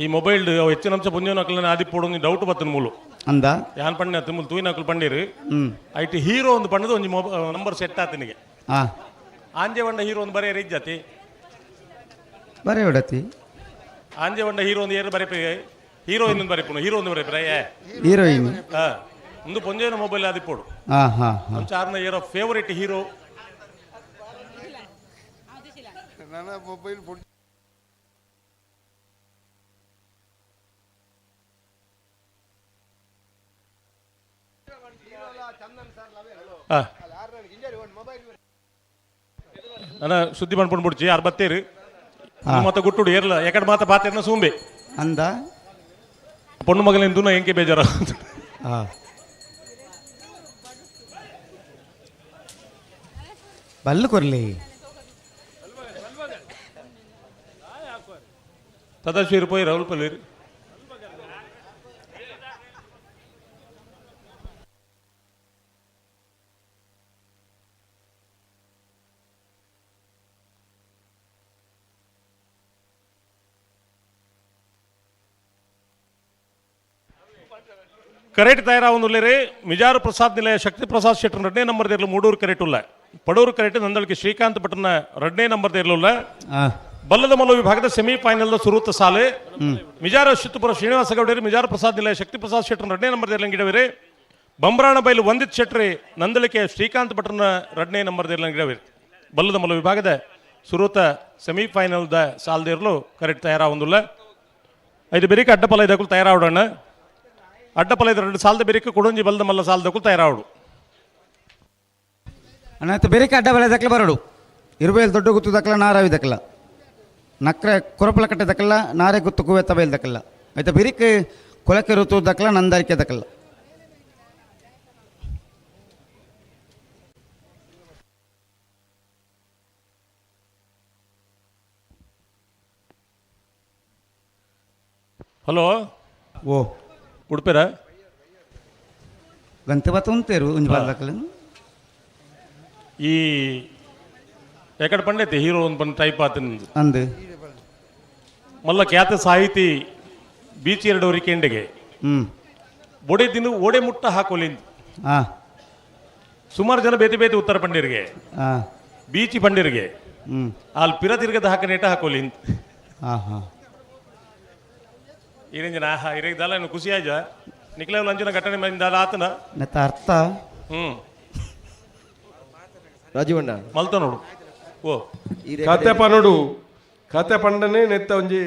[SPEAKER 12] ಈ ಮೊಬೈಲ್ ಹೆಚ್ಚಿನ ಅಂಶ ಪುಂಜನಕಲ್ನ ಆದಿಪ್ಪೋಡು ಡೌಟ್ ಬತ್ತನ ಮೂಲು
[SPEAKER 1] ಅಂದ
[SPEAKER 12] ಯಾನ್ ಪಂಡ ತಿಮ್ಮಲ್ ತೂಯಿನಕಲ್ ಪಂಡೀರು. ಐಟ್ ಹೀರೋ ಒಂದು ಪಂಡದು ಒಂಜಿ ನಂಬರ್ ಸೆಟ್ ಆತನಿಗೆ. ಆಂಜೆ వంಡ ಹೀರೋ ಒಂದು ಬರೆಯ ಇಜ್ಜಾತಿ
[SPEAKER 1] ಬರೆ ಹೊಡತಿ
[SPEAKER 12] ಆಂಜೆ వంಡ ಹೀರೋ ಒಂದು ಏರು ಬರೆ ಹೀರೋಯಿನ್ ಒಂದು ಬರೆಪುನು ಹೀರೋ ಒಂದು ಬರೆಪುರ
[SPEAKER 1] ಹೀರೋಯಿನ್
[SPEAKER 12] ಒಂದು ಪೊಂಜೇನ ಮೊಬೈಲ್ ಆದಿಪ್ಪೋಡು. ಚಾರ್ನ ಏರೋ ಫೇವರೇಟ್ ಹೀರೋ
[SPEAKER 4] ಮೊಬೈಲ್
[SPEAKER 12] ನನ್ನ ಸುದ್ದಿ ಪಣ್ಪುಂಡು ಬಿಡ್ಚಿ ಆರು ಬತ್ತೇರು ಮತ್ತೆ ಗುಟ್ಟುಡು ಏರ್ಲ ಎಕಡೆ ಮಾತ ಪಾತೇರ್ನ ಸೂಂಬೆ
[SPEAKER 1] ಅಂದ
[SPEAKER 12] ಪೊಣ್ಣು ಮಗಲಿನ ದುನ ಎಂಕೆ ಬೇಜಾರ.
[SPEAKER 1] ಬಲ್ಲು ಕೊರ್ಲಿ
[SPEAKER 12] ಸದಾಶಿವ ಪೋಯಿ ರಾಹುಲ್ ಪಲ್ಲೇರು. ಕರೆಟ್ ತಯಾರಾವೊಂದುಲ್ಲೇರು ಮಿಜಾರು ಪ್ರಸಾದ್ ನಿಲಯ ಶಕ್ತಿ ಪ್ರಸಾದ್ ಶೆಟ್ಟರ್ 2ನೇ ನಂಬರ್ ದೇರ್ಲು ಮೂಡೂರು ಕರೆಟ್ ಉಲ್ಲ, ಪಡೂರು ಕರೆಟ್ ನಂದಳಿಕೆ ಶ್ರೀಕಾಂತ್ ಭಟ್ರನ 2ನೇ ನಂಬರ್ ದೇರ್ಲುಲ್ಲ. ಬಲ್ಲದ ಮಲ್ಲ ವಿಭಾಗದ ಸೆಮಿಫೈನಲ್ ಸುರೂತ ಸಾಲೆ ಮಿಜಾರ ಶಿತ್ತುಪುರ ಶ್ರೀನಿವಾಸ ಗೌಡರು ಮಿಜಾರು ಪ್ರಸಾದ್ ನಿಲಯ ಶಕ್ತಿ ಪ್ರಸಾದ್ ಶೆಟ್ಟರ್ 2ನೇ ನಂಬರ್ ದೇರ್ಲಂಗಿಡವಿರಿ, ಬಂಬ್ರಾಣ ಬೈಲು ವಂದಿತ್ ಶೆಟ್ರಿ ನಂದಳಿಕೆ ಶ್ರೀಕಾಂತ್ ಭಟ್ರನ 2ನೇ ನಂಬರ್ ದೇರ್ಲಂಗಿಡವಿರಿ. ಬಲ್ಲದ ಮಲ್ಲ ವಿಭಾಗದ ಸುರೂತ ಸೆಮಿಫೈನಲ್ the ಸಾಲ್ದೇರ್ಲು ಕರೆಕ್ಟ್ ತಯಾರಾವೊಂದುಲ್ಲ. ಐದು ಬೆರಿಕೆ ಅಡ್ಡಪಲ ಇದಕ್ಕೂ ತಯಾರಾವಡಣ್ಣ. ಅಡ್ಡಪಲ ಇದು 2 ಸಾಲದ ಬೆರಿಕೆ ಕೊಡೊಂಜಿ ಬಲ್ಲದ ಮಲ್ಲ ಸಾಲದಕ್ಕೂ ತಯಾರಾವಡು.
[SPEAKER 1] ಅಣ್ಣ ಬೆರಿಕೆ ಅಡ್ಡಬಲ ದಕ್ಕಲ ಬರಡು ಇರುಬೇಲ್ ದೊಡ್ಡ ಗುತ್ತು ದಕ್ಕಲ ನಾರಾವಿ ದಕ್ಕಲ ನಕ್ರೆ ಕೊರಪಲ ಕಟ್ಟೆ ದಕ್ಕಲ ನಾರೆ ಗುತ್ತು ಕುವೆತ್ತ ಬೈಲ್ ದಕ್ಕಲ ಆಯ್ತಾ ಬಿರಿಕೆ ಕೊಲಕೆ ಋತು ದಕ್ಕಲ ನಂದಾರಿಕೆ ದಕ್ಕಲ.
[SPEAKER 12] ಹಲೋ,
[SPEAKER 1] ಓ
[SPEAKER 12] ಉಡುಪೆರ
[SPEAKER 1] ಗಂತೆ ಬತ್ತ ಉಂತೇರು ಒಂಜಿ ಬಾಲ್ದಕಲು
[SPEAKER 12] ಈ ಎಕಡೆ ಪಂಡೈತೆ ಹೀರೋ ಒಂದು ಬಂದು ಟೈಪ್ ಆತನ
[SPEAKER 1] ಅಂದು
[SPEAKER 12] ಮಲ್ಲ ಖ್ಯಾತ ಸಾಹಿತಿ ಬೀಚ್ ಎರಡವರಿ ಕೆಂಡೆಗೆ ಬೊಡೆ ತಿಂದು ಓಡೆ ಮುಟ್ಟ ಹಾಕೋಲಿಂದ ಸುಮಾರು ಜನ ಬೇತೆ ಬೇತೆ ಉತ್ತರ ಪಂಡಿರಿಗೆ ಬೀಚಿ ಪಂಡಿರಿಗೆ ಅಲ್ಲಿ ಪಿರ ತಿರ್ಗದ ಹಾಕ ನೇಟ ಹಾಕೋಲಿಂದ ಇರಂಜನ ಆಹಾ ಇರಗಿದಲ್ಲ ಇನ್ನು ಖುಷಿ ಆಯ್ಜ ನಿಕ್ಲೆ ಲಂಚನ ಘಟನೆ ಬಂದ ಆತನ
[SPEAKER 1] ನೆತ್ತ ಅರ್ಥ
[SPEAKER 6] ರಾಜೀವಣ್ಣ
[SPEAKER 12] ಮಲ್ತ ನೋಡು ಓ
[SPEAKER 7] ಕತೆ ಪನೋಡು ಕತೆ ಪಂಡನೆ ನೆತ್ತ ಒಂಜಿ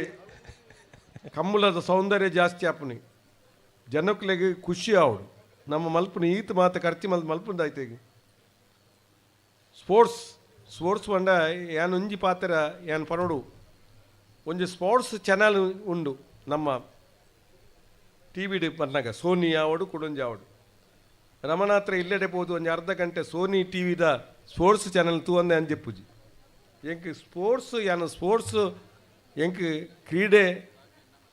[SPEAKER 7] ಕಂಬಳದ ಸೌಂದರ್ಯ ಜಾಸ್ತಿ ಆಪುನಿ ಜನಕ್ಲೆಗ್ ಖುಷಿ ಆವಡು ನಮ್ಮ ಮಲ್ಪುನ ಈತ ಮಾತ ಖರ್ಚು ಮಲ್ ಮಲ್ಪುಂದಾಯ್ತು ಈಗ ಸ್ಪೋರ್ಟ್ಸ್ ಸ್ಪೋರ್ಟ್ಸ್ ಪಂಡ ಯಾನ್ ಒಂಜಿ ಪಾತ್ರ ಯಾನ್ ಪನೋಡು ಒಂಜಿ ಸ್ಪೋರ್ಟ್ಸ್ ಚಾನಲ್ ಉಂಡು ನಮ್ಮ ಟಿ ವಿ ಬಂದಾಗ ಸೋನಿ ಆವಡು ಕುಡೊಂಜಿ ಆವಡು ರಮಣಾತ್ರ ಇಲ್ಲೆಡೆ ಪೋದು ಒಂಜಿ ಅರ್ಧ ಗಂಟೆ ಸೋನಿ ಟಿ ವಿದ ಸ್ಪೋರ್ಟ್ಸ್ ಚಾನಲ್ ತೂವಂದೆ ಅಂಜೆಪ್ಪುಜಿ ಎಂಕ್ ಸ್ಪೋರ್ಟ್ಸ್ ಯಾನ್ ಸ್ಪೋರ್ಟ್ಸ್ ಎಂಕ್ ಕ್ರೀಡೆ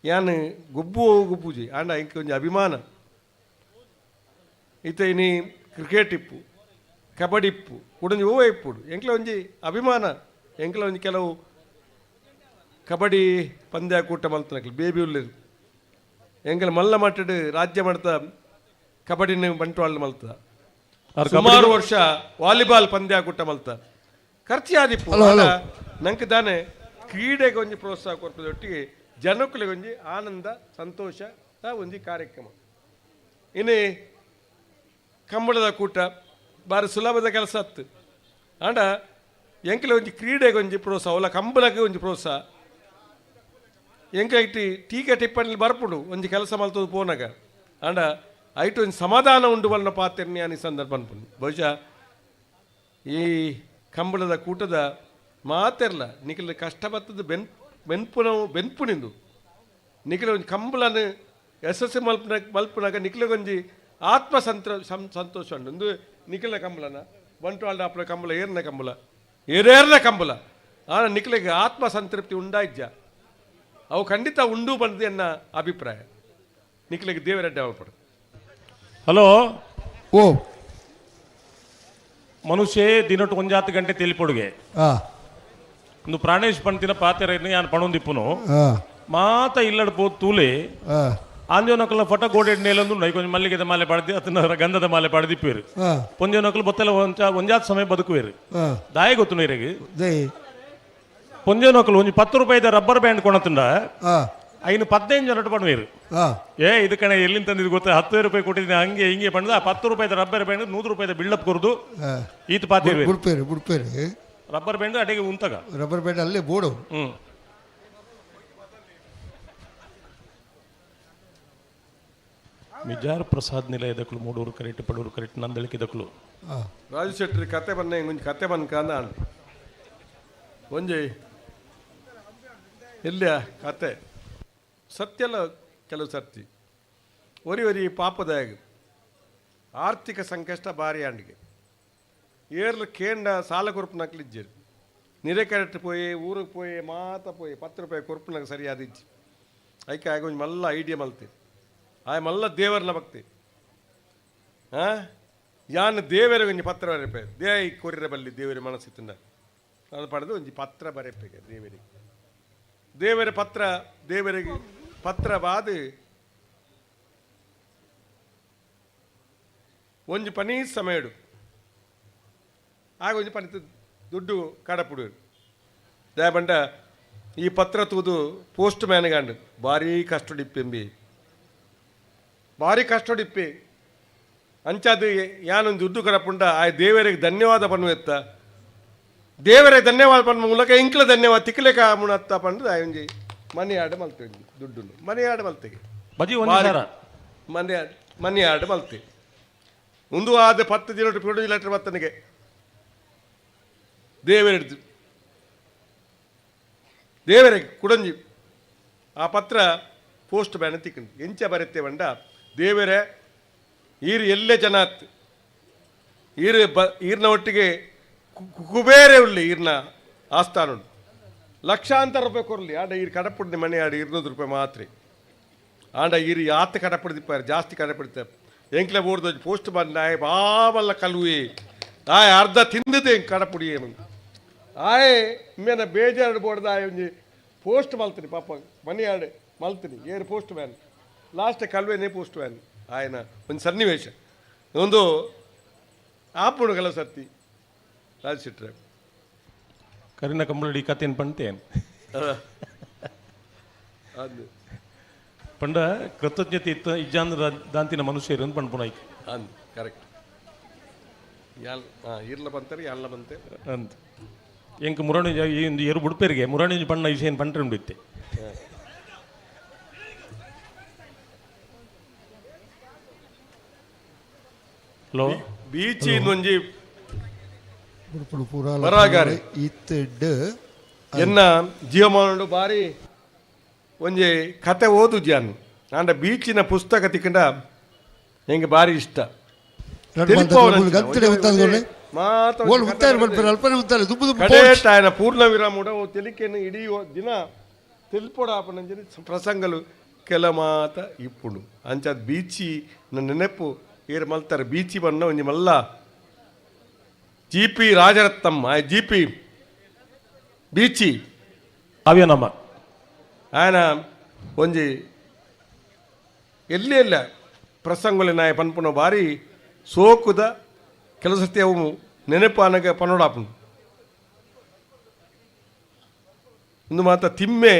[SPEAKER 7] ಯಾನ್ ಗೊಬ್ಬು ಗೊಬ್ಬುಜಿ ಆಂಡ ಎಂಕ್ ಒಂಜಿ ಅಭಿಮಾನ ಇತ್ತೆ ಇನಿ ಕ್ರಿಕೆಟ್ ಇಪ್ಪು ಕಬಡ್ಡಿ ಇಪ್ಪು ಕುಡೊಂಜಿ ಹೂವ ಇಪ್ಪುಡು ಎಂಕ್ಲ ಒಂಜಿ ಅಭಿಮಾನ ಎಂಕ್ಲ ಒಂಜಿ ಕೆಲವು ಕಬಡ್ಡಿ ಪಂದ್ಯ ಕೂಟ ಮಲ್ತನಕ್ಲು ಬೇಬಿ ಉಲ್ಲೇರು ಎಂಕಲ್ ಮಲ್ಲ ಮಟ್ಟಡ್ ರಾಜ್ಯ ಮಟ್ಟದ ಕಬಡ್ಡಿನ ಬಂಟ್ವಾಳ ಮಲ್ತ ಸುಮಾರು ವರ್ಷ ವಾಲಿಬಾಲ್ ಪಂದ್ಯ ಕೂಟ ಮಲ್ತ ಖರ್ಚು ಆದಿಪ್ಪು ನಂಗೆ ತಾನೆ ಕ್ರೀಡೆಗೆ ಒಂಜಿ ಪ್ರೋತ್ಸಾಹ ಕೊಡ್ತದೆ ಒಟ್ಟಿಗೆ ಜನಕ್ಕುಲಿಗೆ ಒಂಜಿ ಆನಂದ ಸಂತೋಷ ಒಂಜಿ ಕಾರ್ಯಕ್ರಮ. ಇನ್ನು ಕಂಬಳದ ಕೂಟ ಬಾರಿ ಸುಲಭದ ಕೆಲಸ ಅತ್ತು ಆಂಡ ಎಂಕಲ ಒಂಜಿ ಕ್ರೀಡೆಗೆ ಒಂಜಿ ಪ್ರೋತ್ಸಾಹ ಅಲ್ಲ ಕಂಬಳಕ್ಕೆ ಒಂಜಿ ಪ್ರೋತ್ಸಾಹ ಎಂಕ ಇಟ್ಟು ಟೀಕೆ ಟಿಪ್ಪಣಿ ಬರ್ಪುಡು ಒಂಜಿ ಕೆಲಸ ಮಲ್ತದ ಪೋನಾಗ ಆಂಡ ಐಟ್ ಒಂಜಿ ಸಮಾಧಾನ ಉಂಡು ಬಲ್ಲ ಪಾತ್ರನಿ ಈ ಸಂದರ್ಭ ಅನ್ಪುಂಡು. ಬಹುಶಃ ಈ ಕಂಬಳದ ಕೂಟದ ಮಾತೆರ್ಲ ನಿಖಿಲ ಕಷ್ಟ ಬತ್ತದ ಬೆನ್ ಬೆನ್ಪುನ ಬೆನ್ಪುನಿಂದು ನಿಖಿಲ ಒಂಜಿ ಕಂಬಳನ ಯಶಸ್ಸು ಮಲ್ಪುನ ಮಲ್ಪುನಾಗ ನಿಖಿಲಗೊಂಜಿ ಆತ್ಮ ಸಂತೋಷ ಉಂಡು. ಒಂದು ನಿಖಿಲ ಕಂಬಳನ ಬಂಟ್ವಾಳ ಅಪ್ಪನ ಕಂಬಳ ಏರ್ನ ಕಂಬಳ ಏರೇರ್ನ ಕಂಬಳ ಆ ನಿಖಿಲಿಗೆ ಆತ್ಮ ಸಂತೃಪ್ತಿ ಉಂಡಾಯಿಜ್ಜ ಅವು ಖಂಡಿತ ಉಂಡು ಬಂದಿದೆ ಎನ್ನ ಅಭಿಪ್ರಾಯ. ನಿಖಿಲಿಗೆ ದೇವರೆಡ್ಡೆ ಅವಪಡು.
[SPEAKER 12] ಹಲೋ
[SPEAKER 4] ಓ
[SPEAKER 12] ಮನುಷ್ಯ ದಿನಟ್ಟು ಒಂಜಾತ್ ಗಂಟೆ ತೆಲಿಪೊಡುಗೆ ಒಂದು ಪ್ರಾಣೇಶ್ ಪಂತಿನ ಪಾತೆರ ಯಾನ್ ಪಣೊಂದಿಪ್ಪುನು ಮಾತ ಇಲ್ಲಡ್ ಪೋ ತೂಲೆ ಆಂಜೋನಕಲ ಫೋಟೋ ಗೋಡೆಡ್ ನೇಲೊಂದು ಕೊಂಚ ಮಲ್ಲಿಗೆದ ಮಾಲೆ ಪಡೆದಿ ಅತನ ಗಂಧದ ಮಾಲೆ ಪಡೆದಿಪ್ಪೇರು ಪೊಂಜೋನಕಲು ಬೊತ್ತಲ ಒಂಜಾತ್ ಸಮಯ ಬದುಕುವೇರು ದಾಯ ಗೊತ್ತು ನೀರಿಗೆ ಪೊಂಜೋನಕಲು ಒಂಜಿ 10 ರೂಪಾಯಿದ ರಬ್ಬರ್ ಬ್ಯಾಂಡ್ ಕೊಣತುಂಡ ಐನು 15 ಜನಟ್ಟು ಪಣುವೇರು ಏ ಇದು ಕಣೆ ಎಲ್ಲಿಂದ ತಂದಿದ್ದು ಗೊತ್ತಾ 10 ರೂಪಾಯಿ ಕೊಟ್ಟಿದ್ದೀನಿ ಹಂಗೆ ಹಿಂಗೆ ಪಂಡ 10 ರೂಪಾಯಿದ ರಬ್ಬರ್ ಬ್ಯಾಂಡ್ 100 ರೂಪಾಯಿದ ಬಿಲ್ಡಪ್ ಕೊರದು ಈತ ಪಾತಿರು
[SPEAKER 4] ಬುಡ್ಪೇರು ಬುಡ್ಪೇರು
[SPEAKER 12] ರಬ್ಬರ್ ಬ್ಯಾಂಡ್ ಅಡಿಗೆ ಉಂತಾಗ
[SPEAKER 4] ರಬ್ಬರ್ ಬ್ಯಾಂಡ್ ಅಲ್ಲೇ ಬೋಡು.
[SPEAKER 12] ಮಿಜಾರ್ ಪ್ರಸಾದ್ ನಿಲಯದಕ್ಕಲು ಮೂಡೂರು ಕರೆಕ್ಟ್ ಪಡೂರು ಕರೆಕ್ಟ್ ನಂದಳಿಕೆದಕ್ಕಲು
[SPEAKER 7] ರಾಜು ಶೆಟ್ಟಿ ಕತೆ ಬನ್ನ ಒಂಜಿ ಕತೆ ಬನ್ಕ ಒಂಜಿ ಎಲ್ಲಿಯ ಕತೆ ಸತ್ಯಲ್ಲ ಕೆಲವು ಸರ್ತಿ ಒರಿ ಒರಿ ಪಾಪದಾಯಗ ಆರ್ಥಿಕ ಸಂಕಷ್ಟ ಭಾರಿ ಆಂಡಿಗೆ ಏರ್ಲು ಕೇಂಡ ಸಾಲ ಕೊರ್ಪುನಕ್ಲಿಜ್ಜರು ನಿರೆ ಕರೆಕ್ಟ್ ಪೋಯಿ ಊರಿಗೆ ಪೋಯಿ ಮಾತ ಪೋಯಿ 10 ರೂಪಾಯಿ ಕೊರ್ಪುನಕ ಸರಿಯಾದ ಇಜ್ಜಿ ಐಕೆ ಆಗ ಒಂಜಿ ಮಲ್ಲ ಐಡಿಯಾ ಮಲ್ತೆ ಆಯ್ ಮಲ್ಲ ದೇವರ್ನ ಭಕ್ತಿ ಯಾನ್ ದೇವರ ಒಂಜಿ ಪತ್ರ ಬರೆಪೆ they ಕೊರಿರ ಬಲ್ಲಿ ದೇವರ ಮನಸ್ಸಿತ್ತುಂಡ ಅದು ಪಡೆದು ಒಂಜಿ ಪತ್ರ ಬರೆಪೆಗೆ ದೇವರಿಗೆ ದೇವರ ಪತ್ರ ದೇವರಿಗೆ ಪತ್ರ ಬಾದು ಒಂಜಿ ಪನಿ ಸಮಯಡು ಆಗ ಒಂಜಿ ಪನಿ ದುಡ್ಡು ಕಡಪುಡು ದಯಪಂಡ ಈ ಪತ್ರ ತೂದು ಪೋಸ್ಟ್ ಮ್ಯಾನ್ಗಾಂಡು ಭಾರೀ ಕಷ್ಟಡಿಪ್ಪೆಂಬಿ ಭಾರಿ ಕಷ್ಟಡಿಪ್ಪೆ ಅಂಚಾದು ಯಾನೊಂದು ದುಡ್ಡು ಕಡಪುಂಡ ಆ ದೇವರಿಗೆ ಧನ್ಯವಾದ ಪಣ್ಣು ಎತ್ತ ದೇವರಿಗೆ ಧನ್ಯವಾದ ಪಣ್ಣು ಮೂಲಕ ಇಂಕ್ಲ ಧನ್ಯವಾದ ತಿಕ್ಕಲೇಕ ಮುಣತ್ತ ಪಂಡು ಆ ಒಂಜಿ ಮನೆ ಆಡ ಮಲ್ತೆ ಒಂಜಿ ದುಡ್ಡು ಮನೆ ಆಡ ಮಲ್ತೆಗೆ
[SPEAKER 12] ಬಜಿ ಒಂಜಿ ಸಾರ.
[SPEAKER 7] ಮನೆ ಮನೆ ಆಡ ಮಲ್ತೆ ಒಂದು ಆದ 10 ದಿನ ಪಿಡೊಂಜಿ ಲೆಟರ್ ಬತ್ತನಿಗೆ ದೇವರಿಡ್ದು ದೇವರಿಗೆ ಕುಡಂಜಿ ಆ ಪತ್ರ ಪೋಸ್ಟ್ ಬ್ಯಾನ್ ತಿಕ್ಕಂಡು ಎಂಚ ಬರುತ್ತೆ ಬಂಡ ದೇವರೇ ಈರು ಎಲ್ಲೇ ಜನ ಆತ್ ಈರು ಬ ಈರ್ನ ಒಟ್ಟಿಗೆ ಕುಬೇರೆ ಉಳ್ಳಿ ಈರ್ನ ಆಸ್ಥಾನ ಲಕ್ಷಾಂತರ ರೂಪಾಯಿ ಕೊರಲಿ ಆಡ ಈರು ಕಡಪುಡ್ನಿ ಮನೆ ಆಡ 200 ರೂಪಾಯಿ ಮಾತ್ರ ಆಂಡ ಇರು ಯಾತ ಕಡಪಡಿದಿಪ್ಪಾರು ಜಾಸ್ತಿ ಕಡಪಡಿತಾರೆ ಎಂಕ್ಲೆ ಊರ್ದ ಪೋಸ್ಟ್ ಬಂದ ಆಯ್ ಬಾಬಲ್ಲ ಕಲ್ವಿ ಆಯ್ ಅರ್ಧ ತಿಂದದೆ ಎಂಕ್ ಕಡಪುಡಿ ಆಯ್ ಮೇನ ಬೇಜಾರು ಬೋಡ್ದ ಆಯ್ ಒಂಜಿ ಪೋಸ್ಟ್ ಮಲ್ತೀನಿ ಪಾಪ ಮನಿ ಆಡ್ ಮಲ್ತೀನಿ ಏರು post man last ಕಲ್ವೇನೇ post man ಆಯನ ಒಂದು ಸನ್ನಿವೇಶ ಒಂದು ಆಪುಣು ಕೆಲವು ಸರ್ತಿ ರಾಜ್ ಶೆಟ್ರೆ
[SPEAKER 12] ಕರಿನ ಕಂಬಳಡಿ ಕಥೆನ್ ಪಂತೇನ್
[SPEAKER 7] ಅದು
[SPEAKER 12] ಪಂಡ ಕೃತಜ್ಞತೆ ಇತ್ತ ಇಜ್ಜಾಂದ್ರ ದಾಂತಿನ ಮನುಷ್ಯರು ಅಂತ ಪಂಡ್ಪುನಾಯ್ಕ
[SPEAKER 7] ಅಂದ್ ಕರೆಕ್ಟ್ ಯಾಲ್ ಹಾಂ ಇರ್ಲ ಬಂತಾರೆ ಯಾಲ್ಲ ಬಂತೆ
[SPEAKER 12] ಅಂತ ಎಂಕ್ ಮುರಣಿ ಈ ಎರು ಬುಡ್ಪೇರಿಗೆ ಮುರಣಿ ಪಣ್ಣ ವಿಷಯ ಪಂಟ್ರೆ ಉಂಡಿತ್ತೆ. ಹಲೋ
[SPEAKER 7] ಬೀಚಿ ಒಂಜಿ
[SPEAKER 13] ಪೂರ
[SPEAKER 7] ಬರಾಗಾರೆ.
[SPEAKER 13] ಇತ್ತಿಡ್
[SPEAKER 7] ಎನ್ನ ಜೀವಮಾನಡು ಬಾರಿ ಒಂಜಿ ಕತೆ ಓದು ಜಾನ್ ಆಂಡ ಬೀಚಿನ ಪುಸ್ತಕ ತಿಕ್ಕಂಡ ಎಂಗೆ ಬಾರಿ ಇಷ್ಟ. ಕಡೇಟ್ ಆಯನ ಪೂರ್ಣ ವಿರಾಮುಡ ಓ ತೆಲಿಕೆನು ಇಡೀ ದಿನ ತೆಲ್ಪೊಡ ಆಪನಂಜನಿ ಪ್ರಸಂಗಲು ಕೆಲ ಮಾತ ಇಪ್ಪುಂಡು ಅಂಚಾದ್ ಬೀಚಿ ನನ್ನ ನೆನಪು ಏರು ಮಲ್ತಾರೆ ಬೀಚಿ ಬಣ್ಣ ಒಂಜಿ ಮಲ್ಲ G P Rajaratnam G P Beechi
[SPEAKER 12] ಕಾವ್ಯನಾಮ
[SPEAKER 7] ఆయన ಒಂಜಿ ಎಲ್ಲಿ ಎಲ್ಲ ಪ್ರಸಂಗಲೆ ನಾಯ ಪನ್ಪುನ ಬಾರಿ ಸೋಕುದ ಕೆಲಸ ಸರ್ತಿ ಅವು ನೆನಪು ಆನಗ ಪನೋಡಾಪುಂಡು. ಒಂದು ಮಾತ ತಿಮ್ಮೆ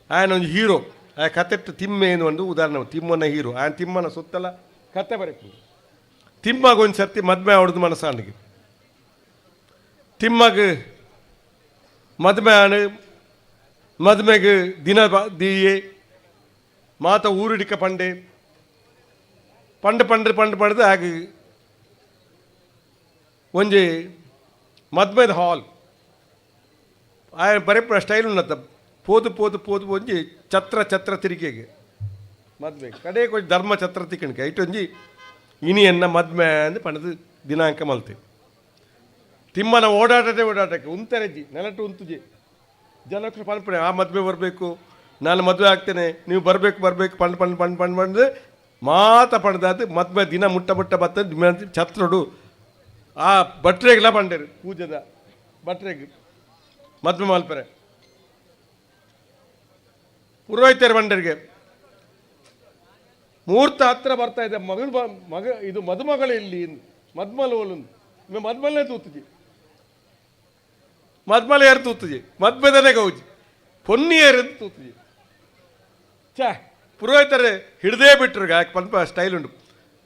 [SPEAKER 7] ఆయన ಒಂಜಿ ಹೀರೋ ಆ ಕತೆಟ್ಟು ತಿಮ್ಮೆ ಏನು ಒಂದು ಉದಾಹರಣೆ ತಿಮ್ಮನ ಹೀರೋ ಆಯನ ತಿಮ್ಮನ ಸುತ್ತಲ ಕತೆ ಬರೆಪುಂಡು. ತಿಮ್ಮಗ ಒಂದು ಸರ್ತಿ ಮದ್ಮೆ ಆವಡ್ದು ಮನಸ್ಸಾಂಡಿಗೆ ತಿಮ್ಮಗ ಮದ್ಮೆ ಆಣು ಮದ್ಮೆಗೆ ದಿನ ದೀಯೆ ಮಾತ ಊರಿಡಿಕ ಪಂಡೆ ಪಂಡ ಪಂಡ್ರೆ ಪಂಡ್ ಪಂಡ್ದು ಆಗ ಒಂಜಿ ಮದ್ಮೆದ ಹಾಲ್ ಆಯನ ಬರೆಪುನ ಸ್ಟೈಲ್ ಉನ್ನತ ಪೋದು ಪೋದು ಪೋದು ಒಂಜಿ ಛತ್ರ ಛತ್ರ ತಿರಿಕೆಗೆ ಮದ್ಮೆ ಕಡೆ ಒಂಜಿ ಧರ್ಮ ಛತ್ರ ತಿಕ್ಕಣಿಕೆ ಐಟ್ ಒಂಜಿ ಇನಿಯನ್ನ ಮದ್ಮೆ ಅಂದ್ ಪಂಡದು ದಿನಾಂಕ ಮಲ್ತೆ. ತಿಮ್ಮನ ಓಡಾಟದೇ ಓಡಾಟಕ್ಕೆ ಉಂತರೆಜ್ಜಿ ನೆಲಟು ಉಂತುಜಿ ಜನಕ್ಕೆ ಪನ್ಪುಣೆ ಆ ಮದುವೆ ಬರಬೇಕು ನಾನು ಮದುವೆ ಆಗ್ತೇನೆ ನೀವು ಬರಬೇಕು ಬರಬೇಕು ಪಂಡ್ ಪಂಡ್ ಪಂಡ್ ಪಂಡ್ ಪಂಡ್ ಮಾತ ಪಂಡ್ದಾದ್ ಮದ್ಮೆ ದಿನ ಮುಟ್ಟ ಮುಟ್ಟ ಬತ್ತ ಛತ್ರಡು ಆ ಭಟ್ರೆಗೆಲ್ಲ ಪಂಡೇರು ಪೂಜೆದ ಭಟ್ರೆಗ್ ಮದ್ಮೆ ಮಲ್ಪರೆ ಪುರೋಹಿತರು ಬಂಡರಿಗೆ ಮುಹೂರ್ತ ಹತ್ರ ಬರ್ತಾ ಇದೆ ಮಗಳು ಮಗ ಇದು ಮದುಮಗಳು ಇಲ್ಲಿ ಮದ್ಮಲು ಮದ್ಮಲೇ ತೂತುಜಿ ಮದ್ಮಲೆ ಯಾರು ತೂತುಜಿ ಮದ್ಮೆದನೆ ಗೌಜಿ ಪೊನ್ನಿಯರು ತೂತುಜಿ ಛೇ ಪುರೋಹಿತರು ಹಿಡ್ದೇ ಬಿಟ್ಟರು ಯಾಕೆ ಪನ್ಪ ಸ್ಟೈಲ್ ಉಂಟು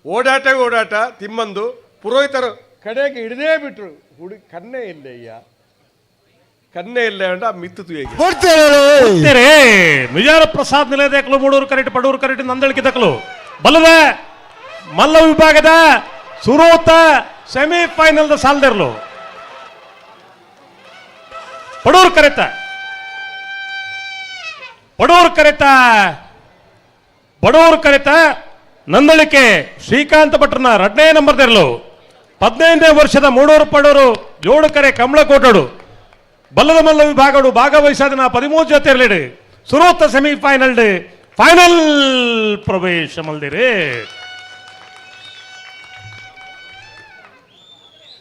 [SPEAKER 7] ಓಡಾಟ ಓಡಾಟ ತಿಮ್ಮಂದು ಪುರೋಹಿತರು ಕಡೆಗೆ ಹಿಡ್ದೇ ಬಿಟ್ಟರು ಹುಡುಗಿ ಕನ್ನೆ ಇಲ್ಲ ಅಯ್ಯ ಕನ್ನೆ ಇಲ್ಲ ಅಂಡ ಮಿತ್ತು ತುಯಗೆ
[SPEAKER 12] ಮಿಜಾರ ಪ್ರಸಾದ್ ನಿಲಯದಕ್ಕಲು ಮೂಡೂರು ಕರೆಕ್ಟ್ ಪಡೂರು ಕರೆಕ್ಟ್ ನಂದಳಿಕೆ ದಕ್ಕಲು ಬಲ್ಲದ ಮಲ್ಲ ವಿಭಾಗದ ಸುರೋತ ಸೆಮಿಫೈನಲ್ the ಸಾಲ್ದೆರ್ಲು ಪಡೂರು ಕರೆತ ಪಡೂರು ಕರೆತ ಬಡೂರು ಕರೆತ ನಂದಳಿಕೆ ಶ್ರೀಕಾಂತ ಭಟ್ರನ ಎರಡನೇ ನಂಬರ್ ದೆರ್ಲು 15ನೇ ವರ್ಷದ ಮೂಡೂರು ಪಡೂರು ಜೋಡುಕರೆ ಕಮಲಕೋಟಡು ಬಲ್ಲದ ಮಲ್ಲ ವಿಭಾಗಡು ಭಾಗವಹಿಸಾದನ 13 ಜೊತೆ ಸುರೋತ ಸೆಮಿಫೈನಲ್ ಫೈನಲ್ ಪ್ರವೇಶ ಮಲ್ದಿರಿ.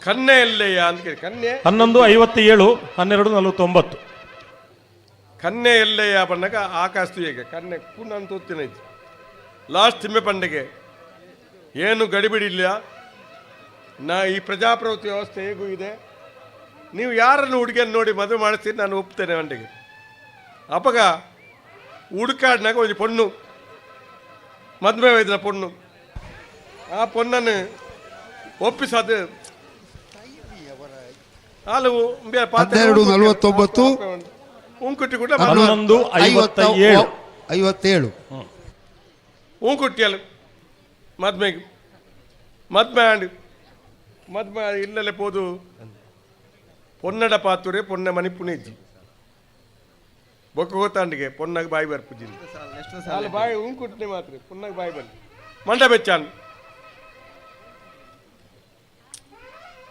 [SPEAKER 7] ಕನ್ನೆ ಎಲ್ಲಯ್ಯ ಅಂತ ಕೇಳಿ ಕನ್ನೆ
[SPEAKER 12] 11:57 12:49
[SPEAKER 7] ಕನ್ನೆ ಎಲ್ಲಯ್ಯ ಬಣ್ಣಗ ಆಕಾಶ ತುಯಗೆ ಕನ್ನೆ ಪುನಃ ತೂತಿನೈತಿ ಲಾಸ್ಟ್ ತಿಮ್ಮೆ ಪಂಡಿಗೆ ಏನು ಗಡಿಬಿಡಿಲ್ಲ ನಾ ಈ ಪ್ರಜಾಪ್ರಭುತ್ವ ವ್ಯವಸ್ಥೆ ಹೇಗೂ ಇದೆ ನೀವು ಯಾರನ್ನು ಹುಡುಗಿಯನ್ನು ನೋಡಿ ಮದುವೆ ಮಾಡಿಸ್ತೀರಿ ನಾನು ಒಪ್ತೇನೆ ವಂಡಿಗೆ. ಅಪಗ ಹುಡುಕಾಡ್ನಾಗ ಒಂದು ಪೊಣ್ಣು ಮದುವೆ ವೈದ್ಯನ ಪೊಣ್ಣು ಆ ಪೊಣ್ಣನ್ನು ಒಪ್ಪಿಸೋದು ಹಾಲು
[SPEAKER 13] 12:49
[SPEAKER 7] ಉಂಕುಟ್ಟಿ ಕೂಡ
[SPEAKER 12] 11:57
[SPEAKER 13] 57
[SPEAKER 7] ಉಂಕುಟ್ಟಿಯಲ್ಲ ಮದ್ಮೆಗೆ ಮದ್ಮೆ ಆಂಡ್ ಮದ್ಮೆ ಇಲ್ಲಲೆ ಪೋದು ಪೊನ್ನಡ ಪಾತುರೆ ಪೊನ್ನ ಮನಿ ಪುಣೆಜ್ಜಿ ಬೊಕ್ಕ ಗೊತ್ತಾಂಡಿಗೆ ಪೊನ್ನಾಗ ಬಾಯಿ ಬರ್ಪುಜಿ ಅಲ್ಲಿ ಬಾಯಿ ಉಂಕುಟ್ನೆ ಮಾತ್ರ ಪೊನ್ನಾಗ ಬಾಯಿ ಬರ್ ಮಂಡ ಬೆಚ್ಚಾನ್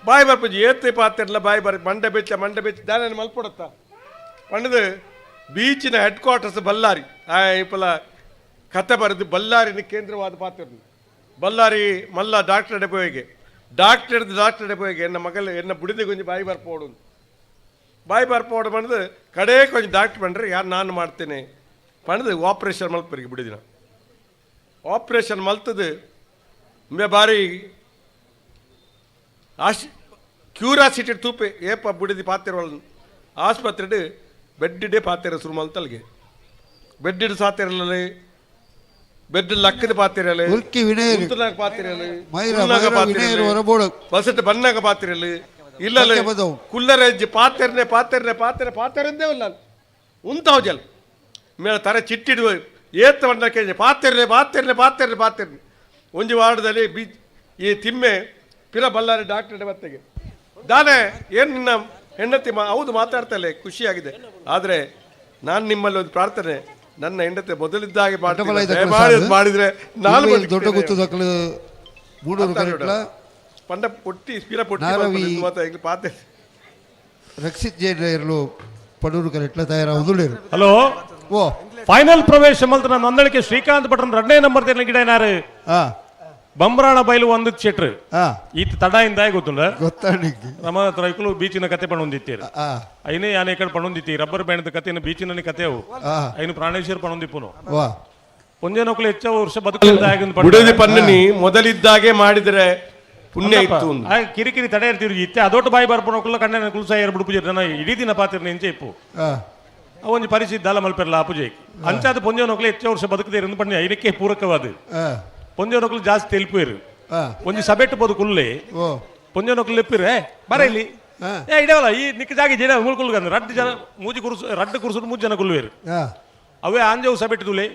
[SPEAKER 7] ಬಾಯಿ ಬರ್ಪುಜಿ ಏತ್ತೆ ಪಾತಿರ್ಲ ಬಾಯಿ ಬರ್ ಮಂಡ ಬೆಚ್ಚ ಮಂಡ ಬೆಚ್ಚ ದಾನ ಮಲ್ಪೊಡತ್ತ ಪಂಡದು
[SPEAKER 11] ಬೀಚಿನ ಹೆಡ್ ಕ್ವಾರ್ಟರ್ಸ್ ಬಳ್ಳಾರಿ. ಆ ಇಪ್ಪಲ ಕತೆ ಬರೆದು ಬಳ್ಳಾರಿನ ಕೇಂದ್ರವಾದ ಪಾತ್ರ. ಬಳ್ಳಾರಿ ಮಲ್ಲ ಡಾಕ್ಟರ್ ಡೆಪೋಗೆ, ಡಾಕ್ಟರ್ ಡಾಕ್ಟರ್ ಡೆಪೋಗೆ ಎನ್ನ ಮಗಲು ಎನ್ನ ಬುಡಿದ ಕೊಂಚ ಬಾಯಿ ಬರ್ಪೋಡು, ಬಾಯಿ ಬರ್ಪೋಡು ಬಂದು ಕಡೆ ಕೊಂಚ ಡಾಕ್ಟರ್ ಬಂದರೆ ಯಾರು ನಾನು ಮಾಡ್ತೇನೆ ಪಣದು ಆಪ್ರೇಷನ್ ಮಲ್ಪರಿಗೆ ಬಿಡಿದಿನ. ಆಪ್ರೇಷನ್ ಮಲ್ತದು ಮೇ ಬಾರಿ ಆಶ್ ಕ್ಯೂರಾಸಿಟಿ ತೂಪೆ ಏಪ ಬುಡಿದಿ ಪಾತಿರವಳ ಆಸ್ಪತ್ರೆ ಬೆಡ್ಡಿಡೆ ಪಾತಿರ ಶುರು ಮಲ್ತಲ್ಗೆ ಬೆಡ್ಡಿಡ್ ಸಾತಿರಲೇ ಬೆಡ್ ಲಕ್ಕದ ಪಾತಿರಲು
[SPEAKER 13] ಉರ್ಕಿ ವಿನಯರು.
[SPEAKER 11] ಉಂತುನಾಗ ಪಾತಿರಲು
[SPEAKER 13] ಮೈರ
[SPEAKER 11] ಕುಲ್ನಾಗ
[SPEAKER 13] ಮೈರ
[SPEAKER 11] ಪಾತಿರಲು,
[SPEAKER 13] ವಿನಯರು ಹೊರಬೋಡು.
[SPEAKER 11] ಬಸಟ್ ಬನ್ನಾಗ ಪಾತಿರಲು ಇಲ್ಲಲ್ಲ
[SPEAKER 13] ಪಕ್ಕೆ ಬದವು.
[SPEAKER 11] ಕುಲ್ಲರೆಜ್ಜಿ ಪಾತೆರ್ನೆ ಪಾತೆರ್ನೆ ಪಾತೆರ ಪಾತೆರಂದೇ ಇಲ್ಲ ಉಂತಾವ್ ಜಲ್ ಮೇಳ ತರ ಚಿಟ್ಟಿಡುವ ಏತ್ತ ಬಂದ ಪಾತೆರ್ನೆ ಪಾತೆರ್ನೆ ಪಾತೆರ್ನೆ ಪಾತೆರ್ನೆ ಒಂಜಿ ವಾರದಲ್ಲಿ ಬೀಚ್ ಈ ತಿಮ್ಮೆ ಪಿರ ಬಳ್ಳಾರಿ ಡಾಕ್ಟರ್ ಬತ್ತೆಗೆ ದಾನೆ ಏನು ನಿನ್ನ ಹೆಂಡತಿ ಹೌದು ಮಾತಾಡ್ತಾಳೆ ಖುಷಿಯಾಗಿದೆ. ಆದರೆ ನಾನು ನಿಮ್ಮಲ್ಲಿ ಒಂದು ಪ್ರಾರ್ಥನೆ, ನನ್ನ ಹೆಂಡತಿ ಮೊದಲಿದ್ದಾಗೆ
[SPEAKER 13] ಅಡ್ಡಬಲ ಇದ್ದ
[SPEAKER 11] ಮಾಡ್ತೀನಿ. ಮಾಡಿದ್ರೆ ನಾನು
[SPEAKER 13] ಇರುವೈಲ್ ದೊಡ್ಡ ಗುತ್ತದಕ್ಕಲು ಮೂಡೂರು ಕರೆಟ್ಲ
[SPEAKER 11] ಪಂಡ ಪೊಟ್ಟಿ ಪಿರ ಪೊಟ್ಟಿ
[SPEAKER 13] ನಾರವಿ
[SPEAKER 11] ಮಾತಾ ಪಾತೆ
[SPEAKER 13] ರಕ್ಷಿತ್ ಜೈನ್ ಇರಲು ಪಡೂರು ಕರೆಟ್ಲ ತಯಾರಾವುದುಳ್ಳೇರು.
[SPEAKER 12] ಹಲೋ
[SPEAKER 13] ಓ
[SPEAKER 12] ಫೈನಲ್ ಪ್ರವೇಶ ಮಲ್ತನ ನೊಂದಣಿಕೆ ಶ್ರೀಕಾಂತ್ ಭಟ್ರನ್ ಎರಡನೇ ನಂಬರ್ ತೇರ್ನ ಗಿಡ ಏನಾರು ಬಂಬ್ರಾಣ ಬೈಲು ಒಂದು ಶೆಟ್ರು ಈತ ತಡ ಇಂದ ಗೊತ್ತುಂಡ
[SPEAKER 13] ಗೊತ್ತಾಣಿಗೆ
[SPEAKER 12] ರಮ ರೈಕುಲು ಬೀಚಿನ ಕತೆ ಪಣೊಂದಿತ್ತೀರು ಐನೇ ಯಾನೆ ಕಡೆ ಪಣೊಂದಿತ್ತಿ ರಬ್ಬರ್ ಬ್ಯಾಂಡ್ ಕತೆನ ಬೀಚಿನ ಕತೆ ಅವು ಐನು ಪ್ರಾಣೇಶ್ವರ ಪಣೊಂದಿಪ್ಪುನು
[SPEAKER 13] ವಾ
[SPEAKER 12] ಪೊಂಜನೊಕ್ಲು ಹೆಚ್ಚ ವರ್ಷ ಬದುಕಿಂದ
[SPEAKER 11] ಬುಡದಿ ಪನ್ನನಿ ಮೊದಲಿದ್ದಾಗೆ ಮಾಡಿದರೆ ಪುಣ್ಯ ಇತ್ತು ಒಂದು.
[SPEAKER 12] ಕಿರಿಕಿರಿ ತಡೆ ಇರ್ತೀವಿ ಇತ್ತೆ ಅದೊಟ್ಟು ಬಾಯಿ ಬರ್ಪಣಕ್ಲ ಕಣ್ಣನ ಕುಲ್ಸಾಯರ್ ಬಿಡುಪುಜಿ ನನ್ನ ಇಡೀ ದಿನ ಪಾತಿರ್ ನಿಂಚೆ ಇಪ್ಪು ಒಂಜಿ ಪರಿಸ್ಥಿತಿ ದಾಲ ಮಲ್ಪೆರ್ಲ ಆಪುಜೆ ಅಂಚಾದ ಪೊಂಜನೊಕ್ಲು ಹೆಚ್ಚ ವರ್ಷ ಬದುಕದೇ ಇருந்து ಪಣ್ಣ ಐನಕ್ಕೆ ಪೂರಕವಾದ ಪೊಂಜನೊಕ್ಲು ಜಾಸ್ತಿ ತೆಲ್ಪೇರು ಒಂಜಿ ಸಬೆಟ್ಟು ಪೋದು ಕುಲ್ಲೆ ಪೊಂಜನೊಕ್ಲು ಲೆಪ್ಪಿರೆ ಬರ ಇಲ್ಲಿ ಏ ಇಡವಲ್ಲ ಈ ನಿಕ್ಕ ಜಾಗ ಜನ ಮೂಳ್ಕುಲ್ಗ ಅಂದ್ರೆ ರಡ್ಡು ಜನ ಮೂಜಿ ಕುರುಸು ರಡ್ಡು ಕುರುಸು ಮೂಜಿ ಜನ ಕುಲ್ವೇರು ಅವೇ ಆಂಜವು ಸಬೆಟ್ಟು ತುಲೆ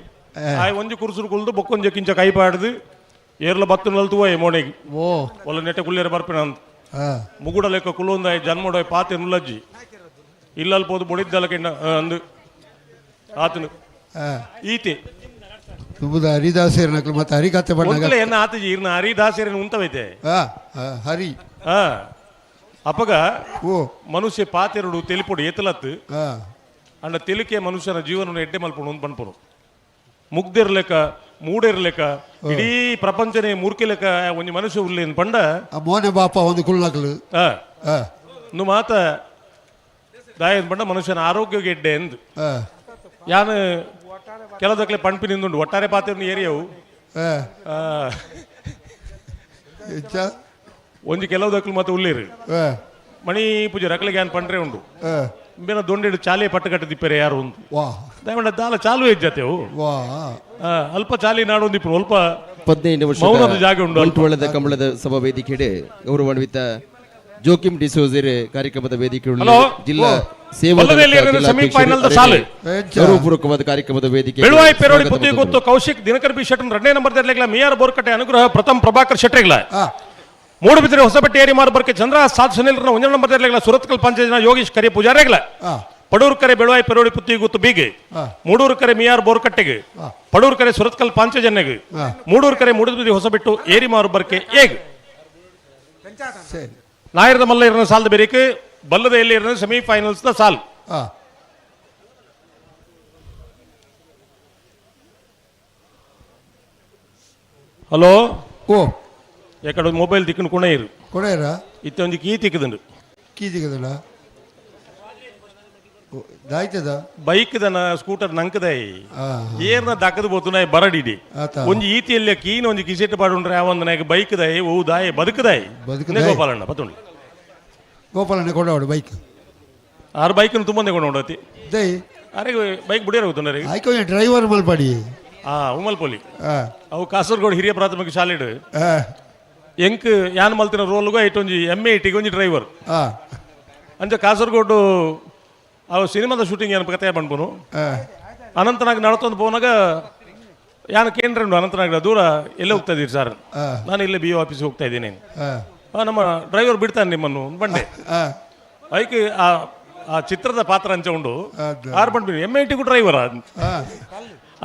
[SPEAKER 12] ಆ ಒಂಜಿ ಕುರುಸುರು ಕುಲ್ದು ಬೊಕ್ಕೊಂಜಿ ಕಿಂಚ ಕೈ ಪಾಡ್ದು ಏರ್ಲ ಬತ್ತು ನಲ್ತುವ ಮೋನೆಗೆ
[SPEAKER 13] ಓ
[SPEAKER 12] ಒಲ್ಲ ನೆಟ್ಟೆ ಕುಲ್ಲೇರ ಬರ್ಪಿನ ಅಂತ ಮುಗುಡ ಲೆಕ್ಕ ಕುಲೊಂದ ಜನ್ಮಡ ಪಾತೆ ನುಲ್ಲಜ್ಜಿ ಇಲ್ಲಲ್ ಪೋದು ಬೊಡಿದ್ದಲ್ಲ ಕೆಂಡ ಅಂದು ಆತನು ಈತೆ
[SPEAKER 13] ತುಂಬುದ ಹರಿದಾಸೇರ್ ನಕಲು ಮತ್ತೆ ಹರಿಕತೆ ಬಣ್ಣಗ
[SPEAKER 12] ಒಂದ್ಲೆ ಎನ್ನ ಆತಜಿ ಇರ್ನ ಹರಿದಾಸೇರಿನ ಉಂತವೈತೆ
[SPEAKER 13] ಹರಿ
[SPEAKER 12] ಅಪಗ ಮನುಷ್ಯ ಪಾತೆರಡು ತೆಲಿಪೊಡು ಏತಲತ್ತು ಅಂಡ ತೆಲಿಕೆ ಮನುಷ್ಯನ ಜೀವನ ಎಡ್ಡೆ ಮಲ್ಪುಣು ಅಂತ ಪನ್ಪುನು ಮುಗ್ದಿರ್ಲೆಕ್ಕ ಮೂಡಿರ್ಲೆಕ್ಕ ಇಡೀ ಪ್ರಪಂಚನೇ ಮೂರ್ಖಿ ಲೆಕ್ಕ ಒಂಜಿ ಮನುಷ್ಯ ಉಲ್ಲೇನ್ ಪಂಡ
[SPEAKER 13] ಮೋನೆ ಬಾಪ ಒಂದು ಕುಳ್ಳಕಲು
[SPEAKER 12] ನು ಮಾತ ದಾಯ ಪಂಡ ಮನುಷ್ಯನ ಆರೋಗ್ಯ ಎಡ್ಡೆ ಎಂದು ಯಾನು ಕೆಲದಕ್ಲೆ ಪಣ್ಪಿ ನಿಂದುಂಡು ಒಟ್ಟಾರೆ ಪಾತ್ರೆ ಏರಿಯವು ಒಂಜಿ ಕೆಲವು ಮತ್ತೆ ಉಳ್ಳೇರು ಮಣಿ ಪೂಜೆ ರಕಲಿಗೆ ಯಾನ್ ಪಂಡ್ರೆ ಉಂಡು ಬೇನ ದೊಂಡೆಡು ಚಾಲೆ ಪಟ್ಟು ಕಟ್ಟದಿಪ್ಪರೆ ಯಾರು ಉಂಟು ದಯಮಾಡ ದಾಲ ಚಾಲು ಹೆಜ್ಜತೆವು ಅಲ್ಪ ಚಾಲಿ ನಾಡು ಒಂದಿಪ್ಪು ಅಲ್ಪ
[SPEAKER 6] 15 ವರ್ಷ
[SPEAKER 12] ಮೌನದ ಜಾಗ ಉಂಡು
[SPEAKER 6] ಬಂಟ್ವಾಳದ ಕಂಬಳದ ಸಭಾ ವೇದಿಕೆಡೆ ಗೌರವಾನ್ವಿತ ಜೋಕಿಂ ಡಿಸೋಜರ್ ಕಾರ್ಯಕ್ರಮದ ವೇದಿಕೆ
[SPEAKER 12] ಹಲೋ.
[SPEAKER 6] ಜಿಲ್ಲಾ ಸೇವಾ
[SPEAKER 12] ಬಲ್ಲದಲ್ಲಿ
[SPEAKER 6] ದಳದ
[SPEAKER 12] ಇರೋದು
[SPEAKER 6] ಜಿಲ್ಲಾಧ್ಯಕ್ಷರು
[SPEAKER 12] semi-final the ಸಾಲು.
[SPEAKER 6] ಗೌರವಪೂರ್ವಕವಾದ ಕಾರ್ಯಕ್ರಮದ ವೇದಿಕೆ
[SPEAKER 12] ಬೆಳುವಾಯಿ ಪೇರೋಡಿ ಬುದ್ಧಿ ಗೊತ್ತು ಕೌಶಿಕ್ ದಿನಕರ್ ಬಿ ಶೆಟ್ಟನ್ ಎರಡನೇ ನಂಬರ್ ಮಿಯಾರ್ ಮಿಯಾರ್ ಬೋರ್ಕಟ್ಟೆ ಅನುಗ್ರಹ ಪ್ರಥಮ್ ಪ್ರಭಾಕರ್ ಶೆಟ್ಟರ್ಗಳ ಮೂಡುಬಿದಿರೆ ಹೊಸಪೇಟೆ ಏರಿ ಮಾರ್ಬರ್ಕೆ ಚಂದ್ರ ಸಾತ್ ಸುನಿಲ್ರನ ಒಂದನೇ ನಂಬರ್ ದೇರ್ಲೆಗ್ಲ ಸುರತ್ಕಲ್ ಪಂಚಾಯತ್ನ ಯೋಗೀಶ್ ಕರಿ ಪೂಜಾರಿಗಳ ಪಡೂರು ಕರೆ ಬೆಳುವಾಯಿ ಪೇರೋಡಿ ಪುತ್ತಿ ಗೊತ್ತು ಬೀಗೆ ಮೂಡೂರು ಕರೆ ಮಿಯಾರ್ ಬೋರ್ಕಟ್ಟೆಗೆ ಪಡೂರು ಕರೆ ಸುರತ್ಕಲ್ ಪಾಂಚಜನ್ಯಗೆ ಮೂಡೂರು ಕರೆ ಮೂಡುಬಿದಿರೆ ಹೊಸಬೆಟ್ಟು ಏರಿ ಮಾರುಬರ್ಕೆ ಏಗ್ ನಾಯರದ ಮಲ್ಲ ಇರನ ಸಾಲ್ದ ಬೇರಿಕೆ ಬಲ್ಲದ ಎಲ್ಲಿ ಇರನ ಸೆಮಿಫೈನಲ್ಸ್ the ಸಾಲ್. ಹಲೋ
[SPEAKER 13] ಓ
[SPEAKER 12] ಎಕಡೆ ಮೊಬೈಲ್ ತಿಕ್ಕನು ಕೊಣೆಯಿರು
[SPEAKER 13] ಕೊಣೆಯರ
[SPEAKER 12] ಇತ್ತೆ ಒಂಜಿ ಕೀ ತಿಕ್ಕದುಂಡು
[SPEAKER 13] ಕೀ ತಿಕ್ಕದಲ್ಲ ದಾಯ್ತದ
[SPEAKER 12] ಬೈಕ್ ದನ ಸ್ಕೂಟರ್ ನಂಕದೈ ಏರ್ನ ದಕ್ಕದ ಬೋತು ನಾಯಿ ಬರಡಿಡಿ ಒಂಜಿ ಈತಿಯಲ್ಲಿ ಕೀನ ಒಂಜಿ ಕಿಸೆಟ್ ಪಾಡುಂಡ್ರೆ ಆ ಒಂದು ನಾಯಕ ಬೈಕ್ ದಾಯಿ ಓ ದಾಯಿ ಬದುಕದಾಯಿ
[SPEAKER 13] ಬದುಕದಾಯಿ.
[SPEAKER 12] ಗೋಪಾಲಣ್ಣ ಪತ್ತುಂಡು
[SPEAKER 13] ಗೋಪಾಲಣ್ಣ ಕೊಂಡವಡು ಬೈಕ್
[SPEAKER 12] ಆರು ಬೈಕ್ ತುಂಬಂದೆ ಕೊಂಡೋಡತಿ
[SPEAKER 13] ದೈ
[SPEAKER 12] ಅರೆ ಬೈಕ್ ಬುಡಿಯರ ಗೊತ್ತುಂಡ್ರೆ
[SPEAKER 13] ಆಯ್ಕೊ ಡ್ರೈವರ್ ಮಲ್ಪಾಡಿ
[SPEAKER 12] ಉಮಲ್ಪೊಲಿ ಅವು ಕಾಸರಗೋಡು ಹಿರಿಯ ಪ್ರಾಥಮಿಕ ಶಾಲೆಡು ಎಂಕ್ ಯಾನ್ ಮಲ್ತಿನ ರೋಲ್ಗು ಐಟೊಂಜಿ ಎಮ್ ಎ ಇಟಿಗೆ ಒಂಜಿ ಡ್ರೈವರ್ ಅಂಚ ಕಾಸರಗೋಡು ಅವು ಸಿನಿಮಾದ ಶೂಟಿಂಗ್ ಏನು ಕತೆ ಪನ್ಪುನು ಅನಂತನಾಗ್ ನಡತೊಂದು ಪೋನಾಗ ಯಾನ್ ಕೇಂದ್ರ ಉಂಡು ಅನಂತನಾಗ್ ದೂರ ಎಲ್ಲೇ ಹೋಗ್ತಾ ಇದ್ದೀರಿ ಸರ್? ನಾನು ಇಲ್ಲೇ ಬಿ ಆಫೀಸ್ಗೆ ಹೋಗ್ತಾ ಇದ್ದೀನಿ. ನಮ್ಮ ಡ್ರೈವರ್ ಬಿಡ್ತಾನೆ ನಿಮ್ಮನ್ನು ಬಂಡೆ ಐಕ್ ಆ ಆ ಚಿತ್ರದ ಪಾತ್ರ ಅಂಚ ಉಂಡು ಆರು ಬಂಡ್ಬಿನಿ ಎಮ್ I ಟಿಗೂ driver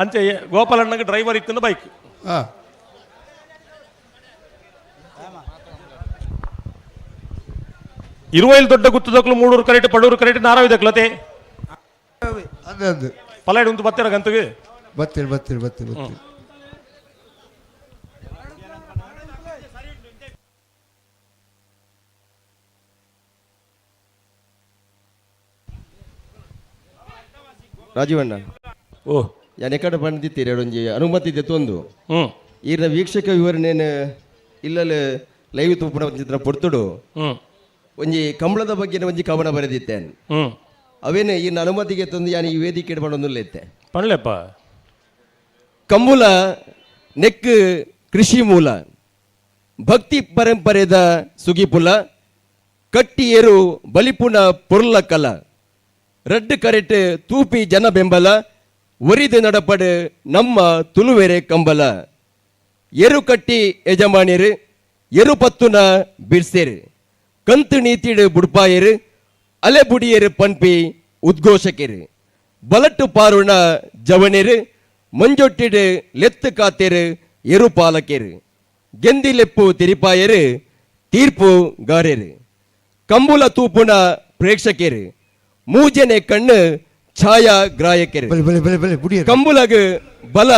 [SPEAKER 12] ಅಂಚೆ ಗೋಪಾಲಣ್ಣಗೆ ಡ್ರೈವರ್ ಇತ್ತು ಬೈಕ್. ಇರುವೈಲ್ ದೊಡ್ಡ ಗುತ್ತದಕ್ಲು ಮೂಡೂರು ಕರೆಕ್ಟ್ ಪಡೂರು ಕರೆಕ್ಟ್ ನಾರಾವಿ ದಕ್ಲತೆ.
[SPEAKER 13] ಅಂದು
[SPEAKER 12] ಪಲಾಯ್ಡ್ ಉಂತು ಬತ್ತೆರ ಗಂತಗೆ
[SPEAKER 13] ಬತ್ತೀರಿ ಬತ್ತೀರಿ ಬತ್ತೀರಿ ಬತ್ತೀರಿ.
[SPEAKER 6] ರಾಜೀವಣ್ಣ,
[SPEAKER 12] ಓ
[SPEAKER 6] ಯಾನ್ ಎಕಡೆ ಬಂದಿತ್ತೀರಿ ಒಂಜಿ ಅನುಮತಿ ದೆತ್ತೊಂದು ಈರ್ನ ವೀಕ್ಷಕ ವಿವರಣೆನ ಇಲ್ಲಲ್ಲಿ ಲೈವ್ ತೂಪುನ ಚಿತ್ರ ಪೊರ್ತುಡು ಒಂಜಿ ಕಂಬಳದ ಬಗ್ಗೆ ಒಂಜಿ ಕವನ ಬರೆದಿತ್ತೇನೆ. ಅವೇನು ಈರ್ನ ಅನುಮತಿಗೆ ತಂದು ಯಾನ್ ಈ ವೇದಿಕೆ ಇಡ್ಬಂದೊಂದು ಇತ್ತೆ.
[SPEAKER 12] ಪಣ್ಲೆಪ್ಪ.
[SPEAKER 6] ಕಂಬುಲ ನೆಕ್ ಕೃಷಿ ಮೂಲ, ಭಕ್ತಿ ಪರಂಪರೆದ ಸುಗಿಪುಲ, ಕಟ್ಟಿಯರು ಬಲಿಪುನ ಪೊರ್ಲ ಕಲ, ರಡ್ಡು ಕರೆಟ್ ತೂಪಿ ಜನ ಬೆಂಬಲ, ಒರಿದು ನಡಪಡು ನಮ್ಮ ತುಳುವೆರೆ ಕಂಬಲ, ಎರು ಕಟ್ಟಿ ಯಜಮಾನಿರು ಎರು ಪತ್ತುನ ಬಿರ್ಸೇರು, ಕಂತು ನೀತಿಡು ಬುಡ್ಪಾಯರು ಅಲೆ ಬುಡಿಯರು ಪನ್ಪಿ ಉದ್ಘೋಷಕರು, ಬಲಟ್ಟು ಪಾರುಣ ಜವನಿರು ಮಂಜೊಟ್ಟಿಡು ಲೆತ್ತು ಕಾತೇರು ಎರು ಪಾಲಕರು, ಗೆಂದಿಲೆಪ್ಪು ತಿರಿಪಾಯರು ತೀರ್ಪು ಗಾರೆರು, ಕಂಬುಲ ತೂಪುಣ ಪ್ರೇಕ್ಷಕರು, ಮೂಜನೆ ಕಣ್ಣು ಛಾಯಾಗ್ರಾಹಕರು, ಕಂಬುಲಗ್ ಬಲ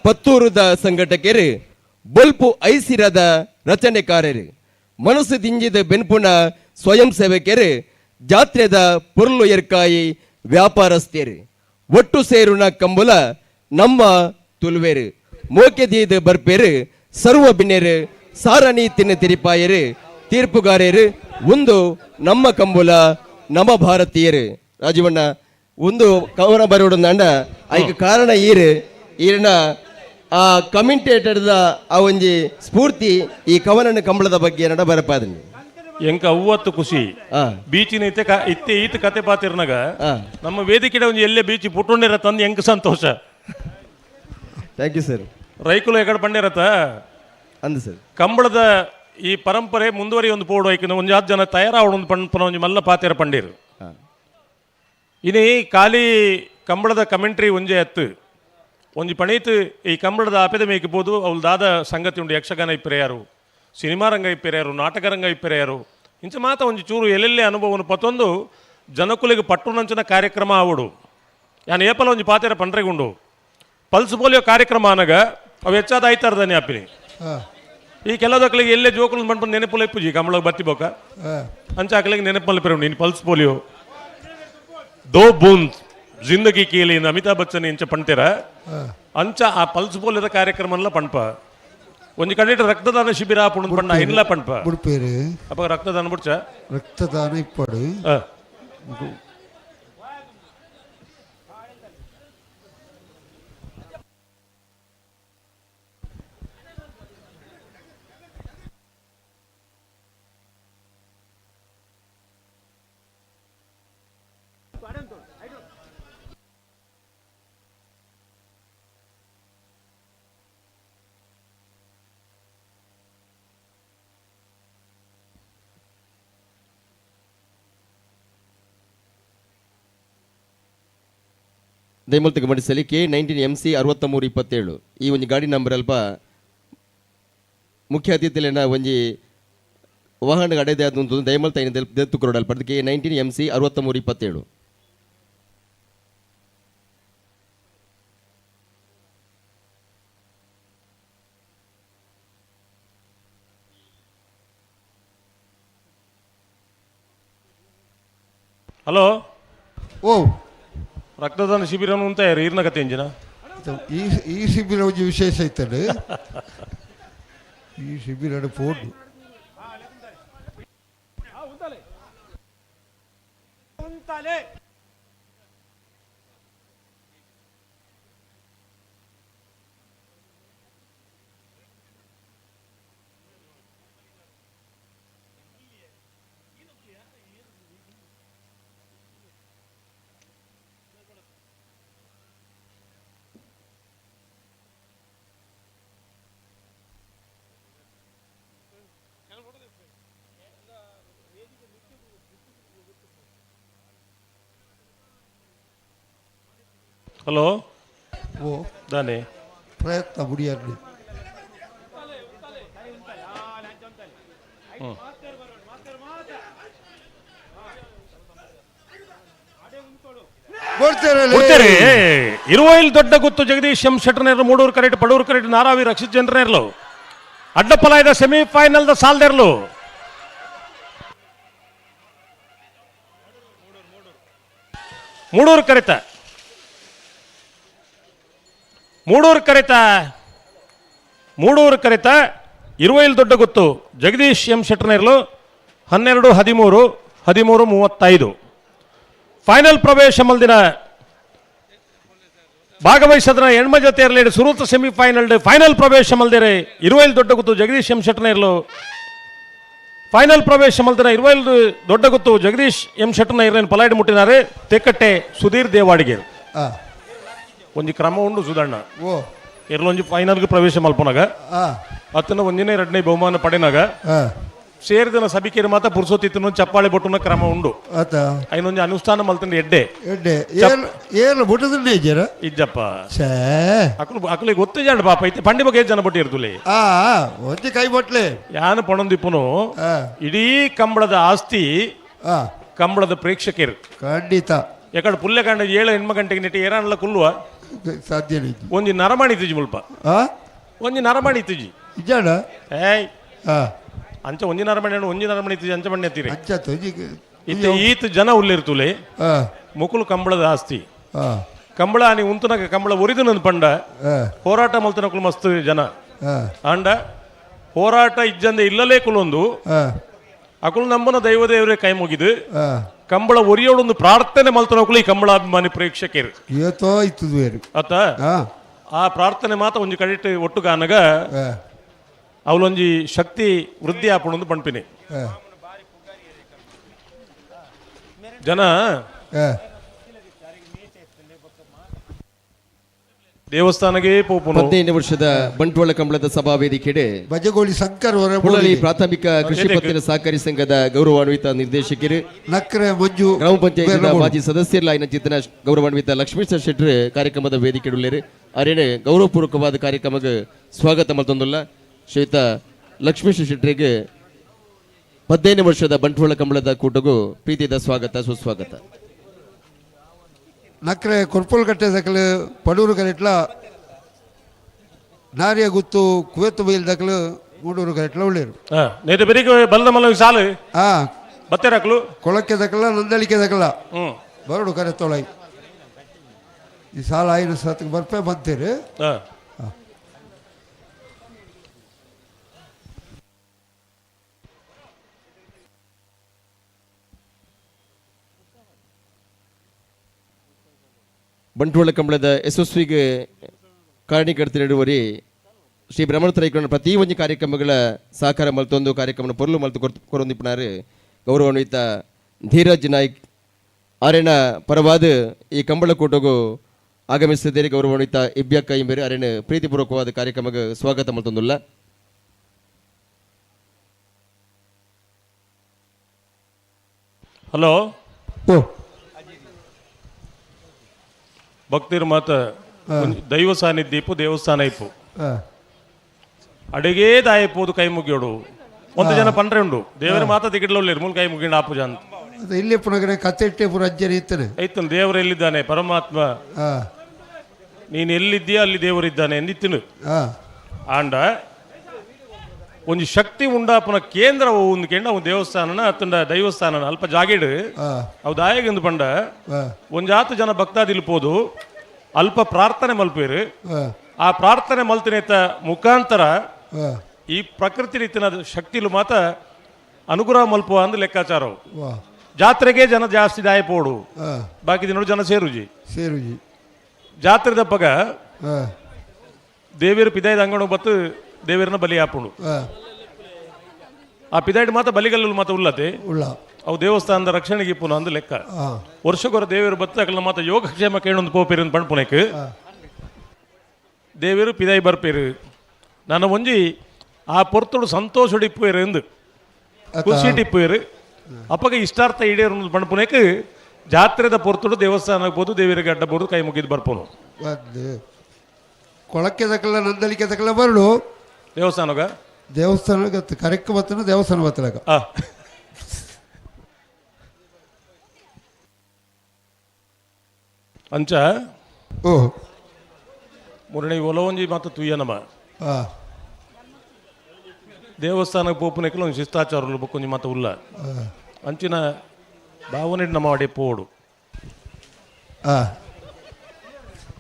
[SPEAKER 6] ಪತ್ತೂರುದ ಸಂಘಟಕರು, ಬೊಲ್ಪು ಐಸಿರದ ರಚನೆಕಾರರು, ಮನಸ್ಸು ದಿಂಜಿದ ಬೆನ್ಪುಣ ಸ್ವಯಂ ಸೇವಕರು, ಜಾತ್ರೆದ ಪೊರ್ಲು ಎರ್ಕಾಯಿ ವ್ಯಾಪಾರಸ್ಥರು, ಒಟ್ಟು ಸೇರುಣ ಕಂಬುಲ ನಮ್ಮ ತುಳುವೇರು, ಮೋಕೆದೀದ ಬರ್ಪೇರು ಸರ್ವ ಬಿನ್ನೆರು, ಸಾರಣಿ ತಿನ್ನ ತಿರಿಪಾಯರು ತೀರ್ಪುಗಾರರು, ಒಂದು ನಮ್ಮ ಕಂಬುಲ ನಮ್ಮ ಭಾರತೀಯರು. ರಾಜೀವಣ್ಣ, ಒಂದು ಕವನ ಬರೋಡಂದಾಂಡ ಐಕ್ ಕಾರಣ ಈರು ಈರಿನ ಆ ಕಮೆಂಟೇಟರ್ದ ಆ ಒಂಜಿ ಸ್ಫೂರ್ತಿ ಈ ಕವನನ ಕಂಬಳದ ಬಗ್ಗೆ ನಡ ಬರಪಾದನಿ.
[SPEAKER 12] ಎಂಕ ಅವ್ವತ್ತು ಖುಷಿ ಬೀಚಿನ ಇತ್ತೆ ಇತ್ತೆ ಈತ ಕತೆ ಪಾತಿರ್ನಾಗ ನಮ್ಮ ವೇದಿಕೆ ಒಂಜಿ ಎಲ್ಲೇ ಬೀಚಿ ಪುಟ್ಟೊಂಡಿರ ತಂದು ಎಂಕ ಸಂತೋಷ.
[SPEAKER 6] Thank you sir.
[SPEAKER 12] ರೈಕುಲು ಎಕಡೆ ಪಂಡಿರತ್ತ
[SPEAKER 6] ಅಂದು ಸರ್.
[SPEAKER 12] ಕಂಬಳದ ಈ ಪರಂಪರೆ ಮುಂದುವರಿ ಒಂದು ಪೋಡು ಐಕಿನ ಒಂಜಿ ಆರು ಜನ ತಯಾರಾವಡು ಒಂದು ಪಣ್ಪುನ ಒಂಜಿ ಮಲ್ಲ ಪಾತಿರ ಪಂಡೀರು. ಇನಿ ಖಾಲಿ ಕಂಬಳದ ಕಮೆಂಟ್ರಿ ಒಂಜೆ ಅತ್ತು ಒಂಜಿ ಪಣೀತ್ ಈ ಕಂಬಳದ ಆಪೆದ ಮೇಯ್ಕ್ ಪೋದು ಅವ್ಲು ದಾದ ಸಂಗತಿ ಉಂಡು, ಯಕ್ಷಗಾನ ಇಪ್ಪರೆಯಾರು, ಸಿನಿಮಾ ರಂಗ ಇಪ್ಪರೆಯಾರು, ನಾಟಕ ರಂಗ ಇಪ್ಪರೆಯಾರು, ಇಂಚ ಮಾತ ಒಂಜಿ ಚೂರು ಎಲ್ಲೆಲ್ಲೇ ಅನುಭವನು ಪತ್ತೊಂದು ಜನಕುಲಿಗೆ ಪಟ್ಟುನಂಚಿನ ಕಾರ್ಯಕ್ರಮ ಆವಡು. ಯಾನ್ ಏಪಲ ಒಂಜಿ ಪಾತೆರ ಪಂಡ್ರೆಗುಂಡು ಪಲ್ಸ್ ಪೋಲಿಯೋ ಕಾರ್ಯಕ್ರಮ ಅನಗ ಅವು ಹೆಚ್ಚಾದ ಆಯ್ತಾರ್ದಾನೆ ಅಪ್ಪಿನಿ. ಈ ಕೆಲದಕ್ಲಿಗೆ ಎಲ್ಲೇ ಜೋಕುಲು ಬಂದ್ಬಂದು ನೆನಪುಲ ಇಪ್ಪುಜಿ ಕಂಬಳಗ್ ಬತ್ತಿ ಬೋಕ ಅಂಚ ಆಕಲಿಗೆ ನೆನಪಲ್ಲಿ ಪೆರು ನೀನು ಪಲ್ಸ್ ಪೋಲಿಯೋ ದೋ ಬೂಂದ್ ಜಿಂದಗಿ ಕೇಳಿ ಅಮಿತಾಬ್ ಬಚ್ಚನ್ ಇಂಚ ಪಣ್ತೀರ ಅಂಚ ಆ ಪಲ್ಸ್ ಪೋಲಿಯೋದ ಕಾರ್ಯಕ್ರಮಲ್ಲ ಪಣ್ಪ ಒಂಜಿ ಕಡೆ ರಕ್ತದಾನ ಶಿಬಿರ ಪುಣ್ ಪಣ್ಣ ಇನ್ಲ ಪಣ್ಪ
[SPEAKER 13] ಬುಡ್ಪೇರು
[SPEAKER 12] ಅಪ್ಪ ರಕ್ತದಾನ ಬುಡ್ಚ
[SPEAKER 13] ರಕ್ತದಾನ ಇಪ್ಪಡು.
[SPEAKER 6] ದಯಮೂಲ್ತ ಗಮನಿಸಲಿ K 19 MC 63 27 ಈ ಒಂಜಿ ಗಾಡಿ ನಂಬರ್ ಅಲ್ಪ ಮುಖ್ಯ ಅತಿಥಿಲೆನ ಒಂಜಿ ವಾಹನ ಅಡೆದೆ ಆದ ದಯಮಲ್ತ ದೆತ್ತು ಕೊರಡು ಅಲ್ಪ K 19 MC 63 27.
[SPEAKER 12] Hello
[SPEAKER 13] ಓ
[SPEAKER 12] ರಕ್ತದಾನ ಶಿಬಿರ ಅಂತ ಈರ್ನ ಕತೆ ಇಂಜಿನ
[SPEAKER 13] ಈ ಈ ಶಿಬಿರ ಒಂಜಿ ವಿಶೇಷ ಇತ್ತಂಡು. ಈ ಶಿಬಿರ ಪೋಡು
[SPEAKER 12] ಹಲೋ
[SPEAKER 13] ಓ
[SPEAKER 12] ದಾನೆ
[SPEAKER 13] ಪ್ರಯತ್ನ ಬುಡಿಯಾರ್ಲಿ.
[SPEAKER 12] ಕೊಡ್ತೇರಿ. ಇರುವೈಲ್ ದೊಡ್ಡ ಗುತ್ತು ಜಗದೀಶ್ ಎಂ ಶೆಟ್ಟರ್ನೇರ್ಲು ಮೂಡೂರು ಕರೆಟ್ ಪಡೂರು ಕರೆಟ್ ನಾರಾವಿ ರಕ್ಷಿತ್ ಜನರೇರ್ಲು ಅಡ್ಡಪಲಾಯದ ಸೆಮಿಫೈನಲ್ the ಸಾಲ್ದೇರ್ಲು. ಮೂಡೂರು ಕರೆತ ಮೂಡೂರು ಕರೆತ ಮೂಡೂರು ಕರೆತ ಇರುವೈಲ್ ದೊಡ್ಡ ಗುತ್ತು ಜಗದೀಶ್ ಎಂ ಶೆಟ್ಟರ್ನೇರ್ಲು 12 13 13 35 ಫೈನಲ್ ಪ್ರವೇಶ ಮಲ್ದಿನ ಭಾಗವಹಿಸದ್ರ ಎಣ್ಮ ಜೊತೆ ಇರಲಿ ಸುರೂತ ಸೆಮಿಫೈನಲ್ ಫೈನಲ್ ಪ್ರವೇಶ ಮಲ್ದಿರೆ ಇರುವೈಲ್ ದೊಡ್ಡ ಗುತ್ತು ಜಗದೀಶ್ ಎಂ ಶೆಟ್ಟರ್ನೇರ್ಲು ಫೈನಲ್ ಪ್ರವೇಶ ಮಲ್ದಿನ ಇರುವೈಲ್ ದೊಡ್ಡ ಗುತ್ತು ಜಗದೀಶ್ ಎಂ ಶೆಟ್ಟರ್ನ ಇರಲೇನು ಪಲಾಯ್ಡ್ ಮುಟ್ಟಿನಾರೆ ತೆಕ್ಕಟ್ಟೆ ಸುಧೀರ್ ದೇವಾಡಿಗೇರು. ಒಂಜಿ ಕ್ರಮ ಉಂಡು ಸುಧಣ್ಣ. ಇರ್ಲೊಂಜಿ ಫೈನಲ್ಗೆ ಪ್ರವೇಶ ಮಲ್ಪನಾಗ ಅತ್ತನ ಒಂಜಿನೇ ಎರಡನೇ ಬಹುಮಾನ ಪಡೆನಾಗ ಸೇರಿದನ ಸಭಿಕೆರು ಮಾತ್ರ ಪುರ್ಸೊತ್ತಿತ್ತು ಚಪ್ಪಾಳೆ ಬೊಟ್ಟುನ ಕ್ರಮ ಉಂಡು. ಐನೊಂಜಿ ಅನುಷ್ಠಾನ ಮಲ್ತಂಡ ಎಡ್ಡೆ
[SPEAKER 13] ಎಡ್ಡೆ ಏಳು ಬುಟ್ಟದ ಇಜ್ಜರ
[SPEAKER 12] ಇಜ್ಜಪ್ಪ ಅಕುಲು ಅಕುಲಿಗೆ ಗೊತ್ತು ಜಾಂಡ ಪಾಪ ಐತೆ ಪಂಡಿ ಬಗ್ಗೆ ಜನ ಬೊಟ್ಟಿ ಇರ್ತುಲೆ
[SPEAKER 13] ಒಂಜಿ ಕೈ ಬೊಟ್ಲೆ
[SPEAKER 12] ಯಾನು ಪಣೊಂದಿಪ್ಪುನು ಇಡೀ ಕಂಬಳದ ಆಸ್ತಿ ಕಂಬಳದ ಪ್ರೇಕ್ಷಕರು
[SPEAKER 13] ಖಂಡಿತ.
[SPEAKER 12] ಯಾಕಂದ್ರೆ ಪುಲ್ಲೆಕಾಂಡ 7 8 ಗಂಟೆಗೆ ನೆಟ್ಟಿ ಏರಾನ್ಲ ಕುಲ್ಲುವ
[SPEAKER 13] ಸಾಧ್ಯ
[SPEAKER 12] ಒಂಜಿ ನರಮಾಣಿ ಇತ್ತಿಜಿ ಮುಲ್ಪ ಒಂಜಿ ನರಮಾಣಿ ಇತ್ತಿಜಿ
[SPEAKER 13] ಇಜ್ಜಾಡ
[SPEAKER 12] ಏಯ್ ಅಂಚ ಒಂಜಿ ನರಮಣಿ ಒಂಜಿ ನರಮಣಿ ಇತ್ತಿಜಿ ಅಂಚ ಮಣ್ಣೆ ಎತ್ತೀರಿ ಇತ್ತೆ ಈತ ಜನ ಉಲ್ಲಿರ್ತುಲೆ ಮುಕುಲು ಕಂಬಳದ ಆಸ್ತಿ ಕಂಬಳ ನೀ ಉಂತುನಗ ಕಂಬಳ ಒರಿದು ನಂದು ಪಂಡ ಹೋರಾಟ ಮಲ್ತನಕುಲು ಮಸ್ತ್ ಜನ ಆಂಡ ಹೋರಾಟ ಇಜ್ಜಂದೆ ಇಲ್ಲಲೇ ಕುಲೊಂದು ಅಕುಲು ನಂಬನ ದೈವದೇವರೇ ಕೈ ಮುಗಿದು ಕಂಬಳ ಒರಿಯೋಡೊಂದು ಪ್ರಾರ್ಥನೆ ಮಲ್ತನಕುಲು ಈ ಕಂಬಳ ಅಭಿಮಾನಿ ಪ್ರೇಕ್ಷಕರು ಅತ್ತ ಆ ಪ್ರಾರ್ಥನೆ ಮಾತ್ರ ಒಂಜಿ ಕಡಿಟ್ ಒಟ್ಟುಗಾನಗ ಅವಲೊಂಜಿ ಶಕ್ತಿ ವೃದ್ಧಿ ಆಪಣೊಂದು ಪಣ್ಪಿನಿ ಜನ ದೇವಸ್ಥಾನಕ್ಕೆ ಪೋಪುನು.
[SPEAKER 6] 15 ವರ್ಷದ ಬಂಟ್ವಾಳ ಕಂಬಳದ ಸಭಾ ವೇದಿಕೆಡೆ
[SPEAKER 13] ಬಜಗೋಳಿ ಶಂಕರ್
[SPEAKER 6] ಹುಳಲಿ ಪ್ರಾಥಮಿಕ ಕೃಷಿ ಪತ್ತಿನ ಸಹಕಾರಿ ಸಂಘದ ಗೌರವಾನ್ವಿತ ನಿರ್ದೇಶಕರು
[SPEAKER 13] ನಕ್ರೆ ಮಂಜು
[SPEAKER 6] ಗ್ರಾಮ ಪಂಚಾಯತ್ ಮಾಜಿ ಸದಸ್ಯರಾಯಿನ ಚಿತ್ತನ ಗೌರವಾನ್ವಿತ ಲಕ್ಷ್ಮೀಶ ಶೆಟ್ಟರ್ ಕಾರ್ಯಕ್ರಮದ ವೇದಿಕೆಡುಳ್ಳೇರು ಅರೇನೆ ಗೌರವಪೂರ್ವಕವಾದ ಕಾರ್ಯಕ್ರಮಕ್ಕೆ ಸ್ವಾಗತ ಮಲ್ತೊಂದುಲ್ಲ ಶ್ವೇತ ಲಕ್ಷ್ಮೀಶ ಶೆಟ್ಟರಿಗೆ 15 ವರ್ಷದ ಬಂಟ್ವಾಳ ಕಂಬಳದ ಕೂಟಗೂ ಪ್ರೀತಿಯ ಸ್ವಾಗತ ಸುಸ್ವಾಗತ.
[SPEAKER 13] ನಕ್ರೆ ಕೊರ್ಪುಲ್ ಕಟ್ಟೆ ದಕಲು ಪಡೂರು ಕರೆಟ್ಲ ನಾರಿಯ ಗುತ್ತು ಕುವೆತ್ತು ಬೈಲ್ ದಕಲು ಮೂಡೂರು ಕರೆಟ್ಲ ಉಳ್ಳೇರು.
[SPEAKER 12] ನೇತು ಬೆರಿಗೆ ಬಲದ ಮಲ್ಲ ಸಾಲು ಬತ್ತೇರಾಕ್ಲು
[SPEAKER 13] ಕೊಳಕ್ಕೆ ದಕಲ ನಂದಳಿಕೆ ದಕಲ ಬರಡು ಕರೆ ತೊಳೈ ಈ ಸಾಲ ಐದು ಸತ್ಗೆ ಬರ್ಪೆ ಬಂತೀರಿ.
[SPEAKER 6] ಬಂಟ್ವಾಳ ಕಂಬಳದ ಯಶಸ್ವಿಗೆ ಕಾರಣೀಕರ್ತರಿಡುವರಿ ಶ್ರೀ ಬ್ರಹ್ಮಣ ತರೈಕೊಂಡ ಪ್ರತಿ ಒಂದು ಕಾರ್ಯಕ್ರಮಗಳ ಸಹಕಾರ ಮಲ್ತೊಂದು ಕಾರ್ಯಕ್ರಮ ಪೊರ್ಲು ಮಲ್ತು ಕೊರೊಂದಿಪ್ಪನಾರು ಗೌರವಾನ್ವಿತ ಧೀರಜ್ ನಾಯ್ಕ್ ಆರೇನ ಪರವಾದ ಈ ಕಂಬಳ ಕೂಟಗೂ ಆಗಮಿಸಿದ್ದೇನೆ ಗೌರವಾನ್ವಿತ ಇಬ್ಯಕ್ಕ ಇಂಬೇರು ಅರೇನ ಪ್ರೀತಿಪೂರ್ವಕವಾದ ಕಾರ್ಯಕ್ರಮಕ್ಕೆ ಸ್ವಾಗತ ಮಲ್ತೊಂದುಲ್ಲ.
[SPEAKER 12] ಹಲೋ ಭಕ್ತಿರ ಮಾತ ದೈವ ಸಾನ್ನಿಧ್ಯ ಇಪ್ಪು ದೇವಸ್ಥಾನ ಇಪ್ಪು ಅಡಿಗೆ ದಾಯಪೋದು ಕೈ ಮುಗಿಯೋಡು ಒಂದು ಜನ ಪಂಡ್ರೆ ಉಂಡು ದೇವರ ಮಾತ ತಿಗಿಡ್ಲೊಳ್ಳಿರು ಮೂಲ ಕೈ ಮುಗಿಂಡ ಆಪುಜ ಅಂತ
[SPEAKER 13] ಇಲ್ಲಿ ಪುನಗರೆ ಕತ್ತೆಟ್ಟೆ ಪುರ ಅಜ್ಜನ ಇತ್ತನೆ
[SPEAKER 12] ಐತನು ದೇವರು ಎಲ್ಲಿದ್ದಾನೆ ಪರಮಾತ್ಮ ನೀನು ಎಲ್ಲಿದ್ದೀಯಾ ಅಲ್ಲಿ ದೇವರಿದ್ದಾನೆ ಎಂದಿತ್ತಿನು ಆಂಡ ಒಂಜಿ ಶಕ್ತಿ ಉಂಡಾಪುನ ಕೇಂದ್ರ ಒಂದು ಕೇಂದ್ರ ಅವು ದೇವಸ್ಥಾನನ ಅತ್ತಂಡ ದೈವಸ್ಥಾನನ ಅಲ್ಪ ಜಾಗಿಡು ಅವು ದಾಯಗಂದು ಪಂಡ ಒಂಜಾತು ಜನ ಭಕ್ತಾದಿಲ್ ಪೋದು ಅಲ್ಪ ಪ್ರಾರ್ಥನೆ ಮಲ್ಪೇರು ಆ ಪ್ರಾರ್ಥನೆ ಮಲ್ತಿನೇತ ಮುಖಾಂತರ ಈ ಪ್ರಕೃತಿ ರೀತಿನ ಶಕ್ತಿಲು ಮಾತ ಅನುಗ್ರಹ ಮಲ್ಪುವ ಅಂದ್ ಲೆಕ್ಕಾಚಾರವು. ಜಾತ್ರೆಗೆ ಜನ ಜಾಸ್ತಿ ದಾಯ ಪೋಡು ಬಾಕಿ ದಿನ ಜನ ಸೇರುಜಿ
[SPEAKER 13] ಸೇರುಜಿ
[SPEAKER 12] ಜಾತ್ರೆ ದಪ್ಪಗ ದೇವಿಯರು ಪಿದಾಯ್ದ ಅಂಗಣ ಬತ್ತು ದೇವಿಯರನ್ನ ಬಲಿ ಹಾಪುಂಡು ಆ ಪಿದಾಯ್ಡ್ ಮಾತ ಬಲಿಗಲ್ಲು ಮಾತ ಉಲ್ಲತೆ
[SPEAKER 13] ಉಳ್ಳ
[SPEAKER 12] ಅವು ದೇವಸ್ಥಾನದ ರಕ್ಷಣೆಗೆ ಇಪ್ಪುನ ಅಂದು ಲೆಕ್ಕ. ವರ್ಷಗೊರ ದೇವಿಯರು ಬತ್ತಕಲ್ಲ ಮಾತ ಯೋಗಕ್ಷೇಮ ಕೇಳೊಂದು ಪೋಪೇರು ಪಣ್ಪುನೆಕ್ ದೇವಿಯರು ಪಿದಾಯಿ ಬರ್ಪೇರು ನಾನು ಒಂಜಿ ಆ ಪೊರ್ತುಡು ಸಂತೋಷ ಇಪ್ಪುವೇರು ಎಂದು ಖುಷಿ ಇಪ್ಪುವೇರು ಅಪ್ಪಗ ಇಷ್ಟಾರ್ಥ ಈಡೇರು ಪಣ್ಪುನೆಕ್ ಜಾತ್ರೆದ ಪೊರ್ತುಡು ದೇವಸ್ಥಾನಕ್ಕೆ ಹೋದು ದೇವಿಯರಿಗೆ ಅಡ್ಡ ಬೋದು ಕೈ ಮುಗಿದು ಬರ್ಪುನು.
[SPEAKER 13] ಕೊಳಕ್ಕೆ ದಕಲ ನಂದಳಿಕೆ ದಕಲ ಬರಡು
[SPEAKER 12] ದೇವಸ್ಥಾನಗ
[SPEAKER 13] ದೇವಸ್ಥಾನ ಕರೆಕ್ಟ್ ಬತ್ತನ ದೇವಸ್ಥಾನ ಬತ್ತಲಕ.
[SPEAKER 12] ಅಂಚ
[SPEAKER 13] ಓ
[SPEAKER 12] ಮುರಣಿ ಒಲವಂಜಿ ಮಾತ ತುಯ್ಯ ನಮ ದೇವಸ್ಥಾನಕ್ಕೆ ಪೋಪುನೆಕ್ಲ ಒಂದು ಶಿಷ್ಟಾಚಾರలు ಬೊಕ್ಕೊಂಜಿ ಮಾತ ಉಲ್ಲ ಅಂಚಿನ ಭಾವನೆ ನಮ್ಮ ಅಡೆ ಪೋಡು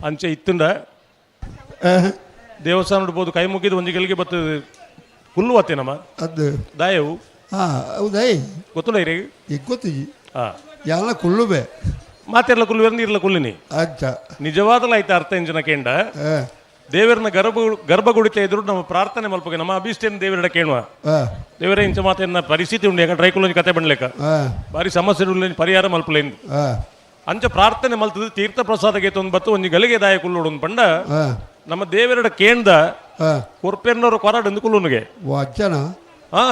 [SPEAKER 12] ಅಂಚೆ ಇತ್ತುಂಡ ದೇವಸ್ಥಾನ ಬೋದು ಕೈ ಮುಗಿದು ಒಂಜಿ ಗೆಲ್ಗೆ ಬತ್ತದ ಕುಲ್ಲು ನಮ್ಮ
[SPEAKER 13] ಅದು
[SPEAKER 12] ದಾಯವು
[SPEAKER 13] ಹೌದೈ
[SPEAKER 12] ಗೊತ್ತುಲ್ಲ ಇರೇ
[SPEAKER 13] ಗೊತ್ತಿಜಿ ಎಲ್ಲ ಕುಳ್ಳುಬೆ
[SPEAKER 12] ಮಾತೆರ್ಲ ಕುಲ್ಲು ಇರ್ಲ ಕುಲ್ಲಿನಿ
[SPEAKER 13] ಅಚ್ಚ
[SPEAKER 12] ನಿಜವಾದಲ ಆಯ್ತು ಅರ್ಥ ಇಂಜಿನ ಕೇಂಡ ದೇವರನ್ನ ಗರ್ಭಗುಡಿತ ಎದುರು ನಮ್ಮ ಪ್ರಾರ್ಥನೆ ಮಲ್ಪಗೆ ನಮ್ಮ ಅಭಿಷ್ಟೇನ ದೇವರಡ ಕೇಳುವ ದೇವರೇ ಇಂಚ ಮಾತೆನ್ನ ಪರಿಸ್ಥಿತಿ ಉಂಡು ಯಾಕಂದ್ರೆ ರೈಕುಲೊಂಜಿ ಕತೆ ಬಂಡ್ಲೇಕ ಬಾರಿ ಸಮಸ್ಯೆ ಉಳ್ಳ ಪರಿಹಾರ ಮಲ್ಪಲೇಂದು ಅಂಚ ಪ್ರಾರ್ಥನೆ ಮಲ್ತದ ತೀರ್ಥ ಪ್ರಸಾದಕ್ಕೆ ತೊಂದು ಬತ್ತು ಒಂಜಿ ಗಲಿಗೆ ದಾಯ ಕುಲ್ಲೋಡು ಪಂಡ ನಮ್ಮ ದೇವರಡ ಕೇಂದ ಕೊರ್ಪೆರ್ನವರು ಕೊರಾಡು ಕುಲ್ಲುನಿಗೆ
[SPEAKER 13] ಅಜ್ಜನ
[SPEAKER 12] ಹಾ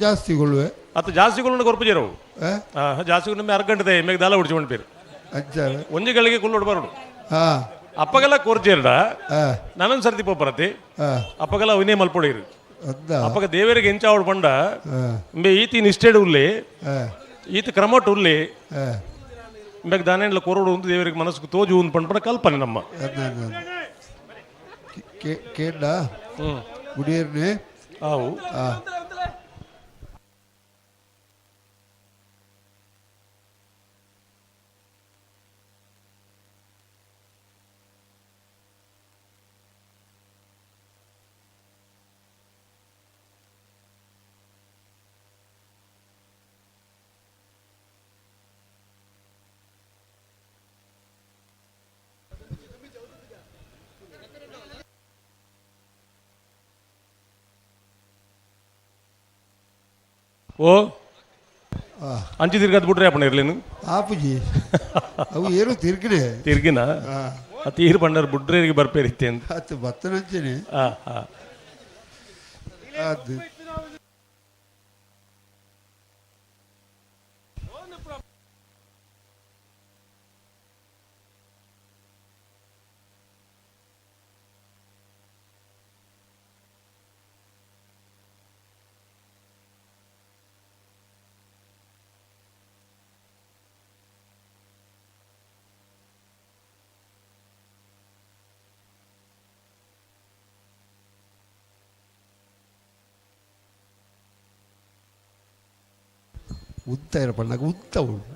[SPEAKER 13] ಜಾಸ್ತಿ ಕೊಳ್ಳುವೆ
[SPEAKER 12] ಅತ್ತ ಜಾಸ್ತಿ ಕುಲ್ಲುನ ಕೊರ್ಪು ಜೇರವು ಜಾಸ್ತಿ ನಿಮ್ಮೆ ಅರ್ಗಂಟದೆ ಮೇಗ ದಾಲ ಉಡಿಸಿ ಪೇರು ಒಂಜಿ ಗಳಿಗೆ ಕುಲ್ಲೋಡು ಬರೋಡು ಅಪ್ಪಗೆಲ್ಲ ಕೊರ್ಜೇರ್ಡ ನಾನೊಂದು ಸರ್ತಿ ಪೋಪರತಿ ಅಪ್ಪಗೆಲ್ಲ ಅವನೇ ಮಲ್ಪೊಡಿರು ಅಪ್ಪಗ ದೇವರಿಗೆ ಎಂಚಾವಡು ಪಂಡ ಇಂಬೆ ಈತಿ ನಿಷ್ಠೆಡು ಉಲ್ಲಿ ಈತ ಕ್ರಮಟ್ ಉಲ್ಲಿ ಇಂಬೆಗ್ ದಾನೇಂಡ್ಲ ಕೊರೋಡು ಒಂದು ದೇವರಿಗೆ ಮನಸ್ಸು ತೋಜು ಒಂದು ಪಂಡ ಕಲ್ಪನೆ ನಮ್ಮ
[SPEAKER 13] ಕೇಂಡ ಗುಡಿಯರ್ನೆ
[SPEAKER 12] ಆವು ಓ ಅಂಚಿ ತಿರ್ಗದ್ ಬಿಟ್ರೆ ಅಪ್ಪಣ ಇರ್ಲಿನು
[SPEAKER 13] ಆಪುಜಿ ಅವು ಏನು ತಿರ್ಗಿನೆ
[SPEAKER 12] ತಿರ್ಗಿನ ತೀರ್ ಬಂಡರ್ ಬುಡ್ರೇರಿಗೆ ಬರ್ಪೇರಿತ್ತೆ ಅಂತ
[SPEAKER 13] ಅದು ಬತ್ತನಂಚನೆ ಅದು ಉದ್ದ ಇರಪ್ಪ నాకు ಉದ್ದ ಉಂಟು.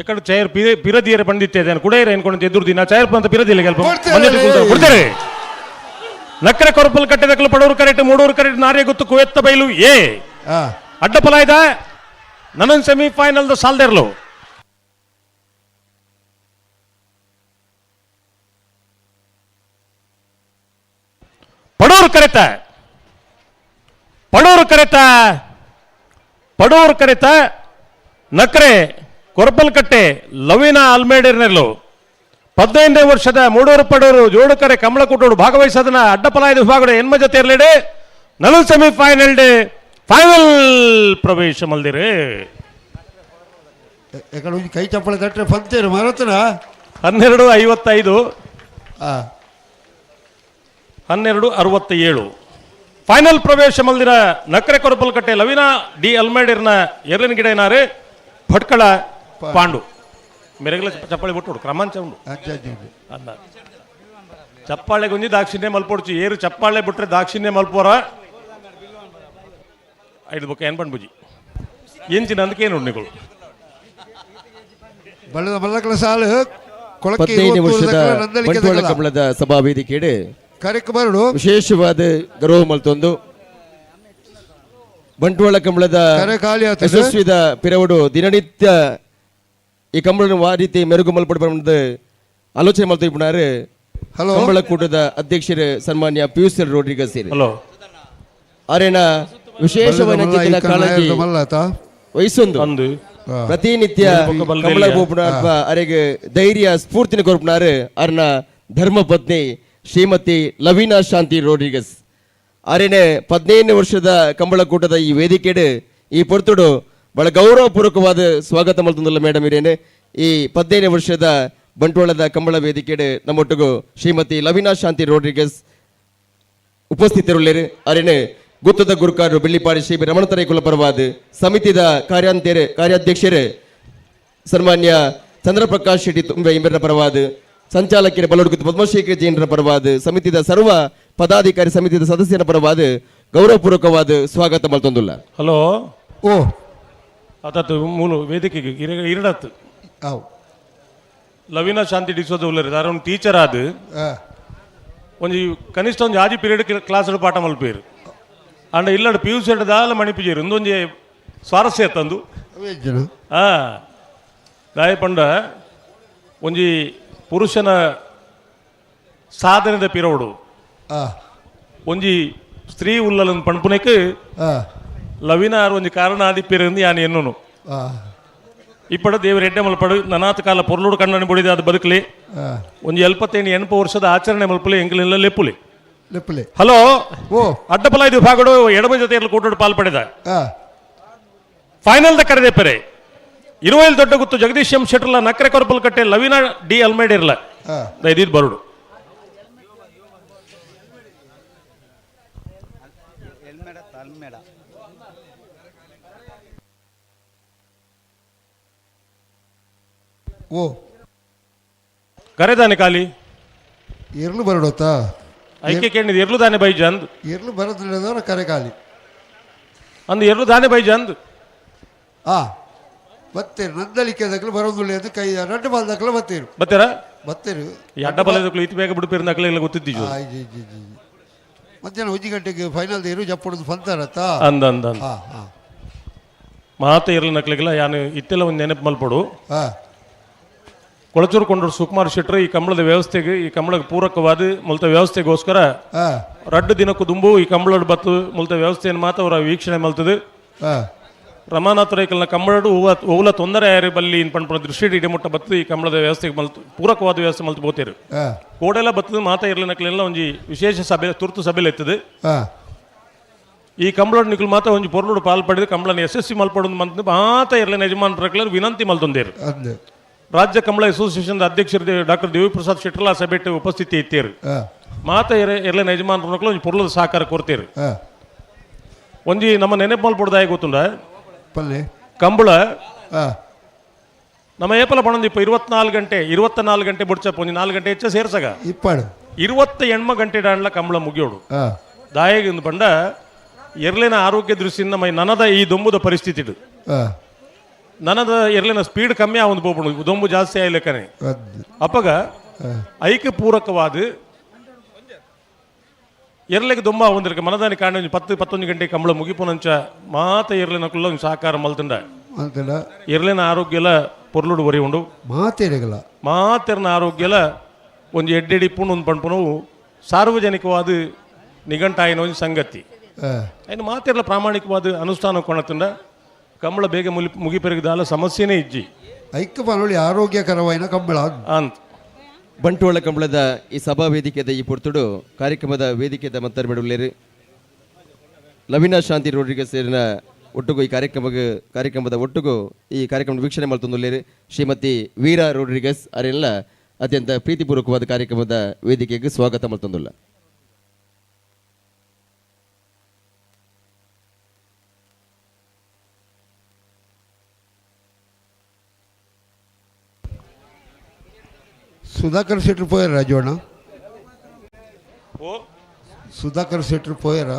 [SPEAKER 12] ಎಕಡೆ ಚೈರ್ ಪಿರದಿಯರ ಪಂಡಿತ್ಯ ಕುಡೈರ ಎನ್ಕೊಂಡು ಎದುರು ದಿನ ಚೈರ್ ಅಂತ ಪಿರದಿಲ್ಲ ಕೊಡ್ತಾರೆ. ನಕ್ಕರೆ ಕೊರಪಲ್ ಕಟ್ಟೆದಕ್ಕಲು ಪಡೂರು ಕರೆಕ್ಟ್ ಮೂಡೂರು ಕರೆಕ್ಟ್ ನಾರೇ ಗೊತ್ತು ಕುವೆತ್ತ ಬೈಲು ಏ ಅಡ್ಡಪಲ ಇದ ನನ್ನ ಸೆಮಿಫೈನಲ್ the ಸಾಲ್ದೆರ್ಲು. ಪಡೂರು ಕರೆತ ಪಡೂರು ಕರೆತ ಪಡೂರು ಕರೆತ ನಕ್ರೆ ಕೊರಪಲ್ಕಟ್ಟೆ ಲವಿನ ಅಲ್ಮೇಡಿರ್ನೆಲ್ಲು 15ನೇ ವರ್ಷದ ಮೂಡೂರು ಪಡೂರು ಜೋಡುಕರೆ ಕಮಲಕುಟೋಡು ಭಾಗವಹಿಸೋದನ್ನ ಅಡ್ಡಪಲಾಯದ ವಿಭಾಗದ ಎನ್ಮ ಜೊತೆ ಇರಲಿಡೆ ನಲು semifinal day final ಪ್ರವೇಶ ಮಲ್ದಿರಿ.
[SPEAKER 13] ಕೈ ಚಪ್ಪಳ ತಟ್ಟರೆ ಪಂತೇರು ಮರತನ
[SPEAKER 12] 12:55 12:67 ಫೈನಲ್ ಪ್ರವೇಶ ಮಲ್ದಿರ ನಕ್ರೆ ಕೊರಪಲ್ಕಟ್ಟೆ ಲವಿನಾ ಡಿ ಅಲ್ಮೇಡಿರ್ನ ಎರಲಿನ ಗಿಡ ಏನಾರೆ ಭಟ್ಕಳ ಪಾಂಡು ಮೆರಗಲ ಚಪ್ಪಾಳೆ ಬಿಟ್ಟು ಕ್ರಮಾಂಚ ಉಂಡು ಅನ್ನ ಚಪ್ಪಾಳೆ ಗುಂಜಿ ದಾಕ್ಷಿಣ್ಯ ಮಲ್ಪೊಡ್ಚಿ ಏರು ಚಪ್ಪಾಳೆ ಬಿಟ್ರೆ ದಾಕ್ಷಿಣ್ಯ ಮಲ್ಪೋರ ಐದು ಬೊಕ್ಕ ಏನ್ ಬುಜಿ ಎಂಚಿನ ಅಂದಕೇನು ನಿಗಳು
[SPEAKER 6] 15 ವರ್ಷದ ಬಂಟ್ವಾಳ ಕಮಲದ ಸಭಾ ವೇದಿಕೆಡೆ ವಿಶೇಷವಾದ ಗೌರವ ಮಲ್ತೊಂದು ಬಂಟ್ವಾಳ ಕಮಲದ ಯಶಸ್ವಿದ ಪಿರವಡು ದಿನನಿತ್ಯ ಈ ಕಂಬಳನ್ನು ಆ ರೀತಿ ಮೆರುಗು ಮಲ್ಪಡ ಆಲೋಚನೆ ಮಲ್ತಿಪ್ಪುನಾರು ಕಂಬಳ ಕೂಟದ ಅಧ್ಯಕ್ಷರು ಸನ್ಮಾನ್ಯ ಪಿಯೂಷ್ ರೋಡ್ರಿಗಸ್ ಆರೇನ ವಿಶೇಷವಾದ ಕಾಳಜಿ ವಹಿಸೊಂದು ಪ್ರತಿನಿತ್ಯ ಕಮಲ ಗೋಪುಣ ಅರೆಗೆ ಧೈರ್ಯ ಸ್ಫೂರ್ತಿನ ಕೊರ್ಪುನಾರು ಅರ್ನ ಧರ್ಮ ಪತ್ನಿ ಶ್ರೀಮತಿ ಲವೀನಾ ಶಾಂತಿ ರೋಡ್ರಿಗಸ್ ಆರೇನೆ 15 ವರ್ಷದ ಕಂಬಳಕೂಟದ ಈ ವೇದಿಕೆಡು ಈ ಪೊರ್ತುಡು ಬಹಳ ಗೌರವಪೂರ್ವಕವಾದ ಸ್ವಾಗತ ಮಲ್ತೊಂದುಲ್ಲ ಮೇಡಮ್ ಇರೇನೆ. ಈ 15 ವರ್ಷದ ಬಂಟ್ವಾಳದ ಕಂಬಳ ವೇದಿಕೆಡು ನಮ್ಮೊಟ್ಟಿಗೂ ಶ್ರೀಮತಿ ಲವೀನಾ ಶಾಂತಿ ರೋಡ್ರಿಗಸ್ ಉಪಸ್ಥಿತರುಳ್ಳೇರು. ಅರೆನೆ ಗುತ್ತದ ಗುರುಕಾರರು ಬೆಳ್ಳಿಪಾಡಿ ಶ್ರೀ ರಮಣತರೈ ಕುಲಪರವಾದ ಸಮಿತಿದ ಕಾರ್ಯಾಧ್ಯಕ್ಷರು ಸನ್ಮಾನ್ಯ ಚಂದ್ರಪ್ರಕಾಶ್ ಶೆಟ್ಟಿ ತುಂಬೆ ಇಂಬರ ಪರವಾದ, ಸಂಚಾಲಕರ ಬಲೋಡ್ಗುತ್ತು ಪದ್ಮಶೇಖರ್ ಜೈನರ ಪರವಾದ, ಸಮಿತಿದ ಸರ್ವ ಪದಾಧಿಕಾರಿ ಸಮಿತಿದ ಸದಸ್ಯರ ಪರವಾದ ಗೌರವಪೂರ್ವಕವಾದ ಸ್ವಾಗತ ಮಲ್ತೊಂದುಲ್ಲ.
[SPEAKER 12] ಹಲೋ.
[SPEAKER 13] ಓ.
[SPEAKER 12] ಆತಾತು ಮೂಲು ವೇದಿಕೆಗೆ ಇರಡತ್ತು.
[SPEAKER 13] ಅವು.
[SPEAKER 12] ಲವೀನಾ ಶಾಂತಿ ಡಿಸೋಜ ಉಲ್ಲರಿ ದಾರ ಟೀಚರ್ ಆದ್ ಒಂಜಿ ಕನಿಷ್ಠ ಒಂಜಿ ಆಜಿ ಪೀರಿಯಡ್ ಕ್ಲಾಸ್ ಪಾಠ ಮಲ್ಪೇರು. ಅಂಡ ಇಲ್ಲಡ್ P U C ದಾಲ ಮಣಿಪುಜೇರು. ಒಂದೊಂಜಿ ಸ್ವಾರಸ್ಯ ತಂದು ಆ ದಾಯ ಪಂಡ ಒಂಜಿ ಪುರುಷನ ಸಾಧನೆದ ಪಿರೋಡು ಒಂಜಿ ಸ್ತ್ರೀ ಉಲ್ಲಲನ್ ಪಣ್ಪುನೆಕ್ ಲವಿನಾರ್ ಒಂಜಿ ಕಾರಣ ಆದಿಪ್ಪಿರಂದು ಯಾನ್ ಎನ್ನುನು. ಇಪ್ಪಡ ದೇವರ ಎಡ್ಡೆ ಮಲ್ಪಡು, ನನಾತ ಕಾಲ ಪೊರ್ಲುಡು ಕಣ್ಣని ಬುಡಿದ ಅದು ಬದುಕಲಿ. ಒಂಜಿ 78 ವರ್ಷದ ಆಚರಣೆ ಮಲ್ಪುಲೆ, ಎಂಕಲಿಲ್ಲ ಲೆಪ್ಪುಲೆ.
[SPEAKER 13] ಲೆಪ್ಪುಲೆ.
[SPEAKER 12] ಹಲೋ.
[SPEAKER 13] ಓ.
[SPEAKER 12] ಅಡ್ಡಪಲ ಇದು ಭಾಗಡು ಎಡಮ ಜೊತೆ ಕೂಟೋಡು ಪಾಲ್ ಪಡೆದ ಫೈನಲ್ the ಕರೆದೆ ಪೆರೆ ಇರುವೈಲ್ ದೊಡ್ಡ ಗುತ್ತು ಜಗದೀಶ್ ಎಂ ಶೆಟ್ಟರ್ಲ ನಕ್ರೆ ಕೊರಪಲ್ ಕಟ್ಟೆ ಲವಿನಾ ಡಿ ಅಲ್ಮೇಡಿರ್ಲ ಇದ್ ಬರುಡು.
[SPEAKER 13] ಓ.
[SPEAKER 12] ಕರೆದಾನೆ ಖಾಲಿ.
[SPEAKER 13] ಎರ್ಲು ಬರಡೋತಾ?
[SPEAKER 12] ಐಕೆ ಕೇಳಿದ್ ಎರ್ಲು ದಾನೆ ಬೈಜ ಅಂದ್.
[SPEAKER 13] ಎರ್ಲು ಬರೋದ್ರಿಲ್ಲದವರ ಕರೆ ಖಾಲಿ.
[SPEAKER 12] ಅಂದ್ ಎರ್ಲು ದಾನೆ ಬೈಜ ಅಂದ್.
[SPEAKER 13] ಆ ಬತ್ತೇರು ನಂದಳಿಕೆ ದಕ್ಕಲು ಬರೋದಿಲ್ಲ ಅಂತ ಕೈ ರಡ್ಡು ಬಾಲ್ ದಕ್ಕಲು ಬತ್ತೇರು.
[SPEAKER 12] ಬತ್ತೀರಾ?
[SPEAKER 13] ಬತ್ತೇರು.
[SPEAKER 12] ಈ ಅಡ್ಡ ಬಲದಕ್ಕಲು ಇತ್ತು ಬೇಗ ಬಿಡುಪೇರು ನಕಲೆ ಇಲ್ಲ ಗೊತ್ತಿದ್ದು.
[SPEAKER 13] G G G. ಮಧ್ಯಾಹ್ನ 1 ಗಂಟೆಗೆ ಫೈನಲ್ ದೇರು ಜಪ್ಪುಡದು ಫಂತಾರತ್ತ.
[SPEAKER 12] ಅಂದ ಅಂದ ಅಂದ.
[SPEAKER 13] ಹಾ ಹಾ.
[SPEAKER 12] ಮಾತ ಇರಲಿ ನಕ್ಲಿಗೆಲ್ಲ ಯಾನು ಇತ್ತೆಲ್ಲ ಒಂದು ನೆನಪು ಮಲ್ಪಡು. ಕೊಳಚೂರು ಕೊಂಡರು ಸುಕುಮಾರ್ ಶೆಟ್ಟರು ಈ ಕಂಬಳದ ವ್ಯವಸ್ಥೆಗೆ, ಈ ಕಂಬಳಕ್ಕೆ ಪೂರಕವಾದ ಮುಲ್ತ ವ್ಯವಸ್ಥೆಗೋಸ್ಕರ ರಡ್ಡು ದಿನಕ್ಕೂ ದುಂಬು ಈ ಕಂಬಳದ ಬತ್ತು ಮುಲ್ತ ವ್ಯವಸ್ಥೆಯನ್ನು ಮಾತ್ರ ಅವರ ವೀಕ್ಷಣೆ ಮಲ್ತದೆ. ರಮಾನಾಥ ರೈಕಲ್ನ ಕಂಬಳಡು ಹೂವ ತೊಂದರೆ ಯಾರು ಬಲ್ಲಿ ಇನ್ ಪಣ್ಪುನ ದೃಷ್ಟಿ ಇಡಿ ಮುಟ್ಟ ಬತ್ತು ಈ ಕಂಬಳದ ವ್ಯವಸ್ಥೆಗೆ ಮಲ್ತು ಪೂರಕವಾದ ವ್ಯವಸ್ಥೆ ಮಲ್ತು ಬೋತೇರು. ಕೋಡೆಲ್ಲ ಬತ್ತದ ಮಾತಾ ಇರಲಿ ನಕ್ಲೆಲ್ಲ ಒಂಜಿ ವಿಶೇಷ ಸಭೆ, ತುರ್ತು ಸಭೆಲಿ ಎತ್ತದು. ಈ ಕಂಬಳಡ್ ನಿಕುಲು ಮಾತ ಒಂಜಿ ಪೊರ್ಲುಡು ಪಾಲ್ ಪಡೆದು ಕಂಬಳನ ಯಶಸ್ವಿ ಮಲ್ಪಡು ಮಂತ್ ಮಾತ ಇರಲಿನ ಯಜಮಾನ್ ಪ್ರಕಲರ್ ವಿನಂತಿ ಮಲ್ತೊಂದೇರು. ರಾಜ್ಯ ಕಂಬಳ ಅಸೋಸಿಯೇಷನ್ ಅಧ್ಯಕ್ಷರು ಡಾಕ್ಟರ್ ದೇವಿಪ್ರಸಾದ್ ಶೆಟ್ಟರ್ಲಾ ಸಭೆಟ್ ಉಪಸ್ಥಿತಿ ಇತ್ತೇರು. ಮಾತ ಎರ್ಲಿನ ಯಜಮಾನ್ರನಕ್ಲು ಒಂಜಿ ಪೊರ್ಲದ ಸಹಕಾರ ಕೊಡ್ತೇರು. ಒಂಜಿ ನಮ್ಮ ನೆನಪು ಮಲ್ಪೊಡ್ದಾಯ ಗೊತ್ತುಂಡ
[SPEAKER 13] ಪಲ್ಲೆ
[SPEAKER 12] ಕಂಬಳ ನಮ್ಮ ಏಪಲ ಪಣಂದು ಇಪ್ಪ 24 ಗಂಟೆ, 24 ಗಂಟೆ ಬುಡ್ಚಪ್ಪ ಒಂಜಿ 4 ಗಂಟೆ ಹೆಚ್ಚ ಸೇರ್ಸಗ
[SPEAKER 13] ಇಪ್ಪಾಡು
[SPEAKER 12] 28 ಗಂಟೆ ಡಾಂಡ್ಲ ಕಂಬಳ ಮುಗಿಯೋಡು. ದಾಯಗ ಒಂದು ಬಂಡ ಎರ್ಲಿನ ಆರೋಗ್ಯ ದೃಷ್ಟಿಯಿಂದ ಮೈ ನನದ ಈ ದೊಂಬುದ ಪರಿಸ್ಥಿತಿ ಇದು. ನನದ ಎರ್ಲಿನ ಸ್ಪೀಡ್ ಕಮ್ಮಿ ಆವೊಂದು ಪೋಪುಂಡು, ದೊಂಬು ಜಾಸ್ತಿ ಆಯ್ಲೆಕ್ಕನೆ. ಅಪ್ಪಗ ಐಕ್ ಪೂರಕವಾದ ಎರ್ಲೆಗೆ ದೊಂಬ ಆವೊಂದಿರ್ಕ ಮನದಾನಿ ಕಾಂಡ ಒಂಜಿ 10-11 ಗಂಟೆ ಕಂಬಳ ಮುಗಿಪುನಂಚ ಮಾತ ಎರ್ಲಿನ ಕುಲ್ಲ ಒಂಜಿ ಸಹಕಾರ ಮಲ್ತುಂಡ. ಎರ್ಲಿನ ಆರೋಗ್ಯಲ ಪೊರ್ಲುಡು ಒರಿ ಉಂಡು.
[SPEAKER 13] ಮಾತೇರಿಗಲ
[SPEAKER 12] ಮಾತೆರ್ನ ಆರೋಗ್ಯಲ ಒಂಜಿ ಎಡ್ಡೆಡಿ ಪುಣ್ಣು ಒಂದು ಪಣ್ಪುನವು ಸಾರ್ವಜನಿಕವಾದ ನಿಘಂಟಾಯಿನ ಒಂಜಿ ಸಂಗತಿ. ಇನ್ನು ಮಾತೆರ್ಲ ಪ್ರಾಮಾಣಿಕವಾದ ಅನುಷ್ಠಾನ ಕೊಣತುಂಡ ಕಂಬಳ ಬೇಗ ಮುಗಿಪೆರಗಿದಾಲ ಸಮಸ್ಯೆನೇ ಇಜ್ಜಿ.
[SPEAKER 13] ಐಕ್ಕ ಪನೊಳಿ ಆರೋಗ್ಯಕರವಾಯಿನ ಕಂಬಳ
[SPEAKER 12] ಅಂತ.
[SPEAKER 6] ಬಂಟ್ವಾಳ ಕಂಬಳದ ಈ ಸಭಾ ವೇದಿಕೆದ ಈ ಪೊರ್ತುಡು ಕಾರ್ಯಕ್ರಮದ ವೇದಿಕೆದ ಮತ್ತರ್ಮೆಡುಲ್ಲೇರು ಲವಿನಾ ಶಾಂತಿ ರೋಡ್ರಿಗಸ್ ಸೇರಿನ ಒಟ್ಟುಗು ಈ ಕಾರ್ಯಕ್ರಮದ ಒಟ್ಟುಗು ಈ ಕಾರ್ಯಕ್ರಮ ವೀಕ್ಷಣೆ ಮಲ್ತೊಂದುಲ್ಲೇರು ಶ್ರೀಮತಿ ವೀರಾ ರೋಡ್ರಿಗಸ್ ಅರೆಲ್ಲ ಅತ್ಯಂತ ಪ್ರೀತಿಪೂರ್ವಕವಾದ ಕಾರ್ಯಕ್ರಮದ ವೇದಿಕೆಗೆ ಸ್ವಾಗತ ಮಲ್ತೊಂದುಲ್ಲ.
[SPEAKER 13] ಸುಧಾಕರ್ ಶೆಟ್ರು ಪೋಯಾರ ರಾಜಣ್ಣ?
[SPEAKER 12] ಓ.
[SPEAKER 13] ಸುಧಾಕರ್ ಶೆಟ್ರು ಪೋಯಾರ?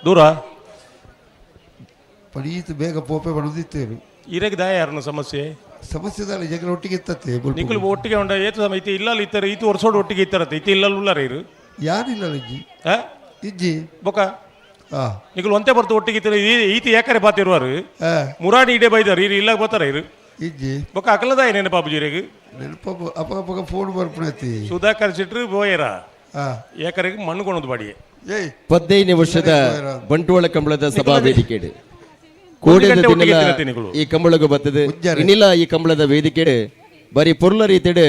[SPEAKER 12] ದೂರ
[SPEAKER 13] ಪಡೀತ್ ಬೇಗ ಪೋಪೆ ಬಣದಿತ್ತೇರು.
[SPEAKER 12] ಇರೆಗ್ ದಾಯ ಯಾರನ್ನ ಸಮಸ್ಯೆ?
[SPEAKER 13] ಸಮಸ್ಯೆದಲ್ಲ ಜಗಳ ಒಟ್ಟಿಗೆ ಇತ್ತತ್ತೆ.
[SPEAKER 12] ನಿಕುಲು ಒಟ್ಟಿಗೆ ಉಂಡ ಏತು ಸಮ ಇತ್ತೆ ಇಲ್ಲ ಇತ್ತಾರೆ ಈತು ವರ್ಷೋಡು ಒಟ್ಟಿಗೆ ಇತ್ತಾರತ್ತೆ ಇತ್ತೆ ಇಲ್ಲ ಉಲ್ಲಾರ ಇರು.
[SPEAKER 13] ಯಾರಿಲ್ಲ ಇಜ್ಜಿ. ಇಜ್ಜಿ.
[SPEAKER 12] ಬೊಕ ನಿಕುಲು ಒಂತೆ ಬರ್ತು ಒಟ್ಟಿಗೆ ಇತ್ತಾರೆ ಈತಿ ಏಕರೆ ಬಾತಿರುವಾರು ಮುರಾಡಿ ಇಡೆ ಬೈದಾರ ಇರು ಇಲ್ಲ ಬರ್ತಾರ ಇರು.
[SPEAKER 13] ಇಜ್ಜಿ.
[SPEAKER 12] ಬೊಕ ಅಕಲದಾಯ ನೆನಪಾಬು ಜೀರೆಗ್?
[SPEAKER 13] ನೆನಪ ಅಪ್ಪ ಅಪ್ಪಗ ಫೋನ್ ಬರ್ಪುನತಿ.
[SPEAKER 12] ಸುಧಾಕರ್ ಶೆಟ್ರು ಬೋಯರ ಏಕರೆಗೆ ಮಣ್ಣು ಕೊಣದು ಬಾಡಿಗೆ.
[SPEAKER 6] 15 ವರ್ಷದ ಬಂಟ್ವಾಳ ಕಂಬಳದ ಸಭಾ ವೇದಿಕೆ ಕೋಡೆದ ದಿನಲ ಈ ಕಂಬಳಗೂ ಬರ್ತದೆ. ಇನ್ನಿಲ್ಲ ಈ ಕಂಬಳದ ವೇದಿಕೆ ಬರೀ ಪೊರ್ಲ ರೀತಿಯಡ್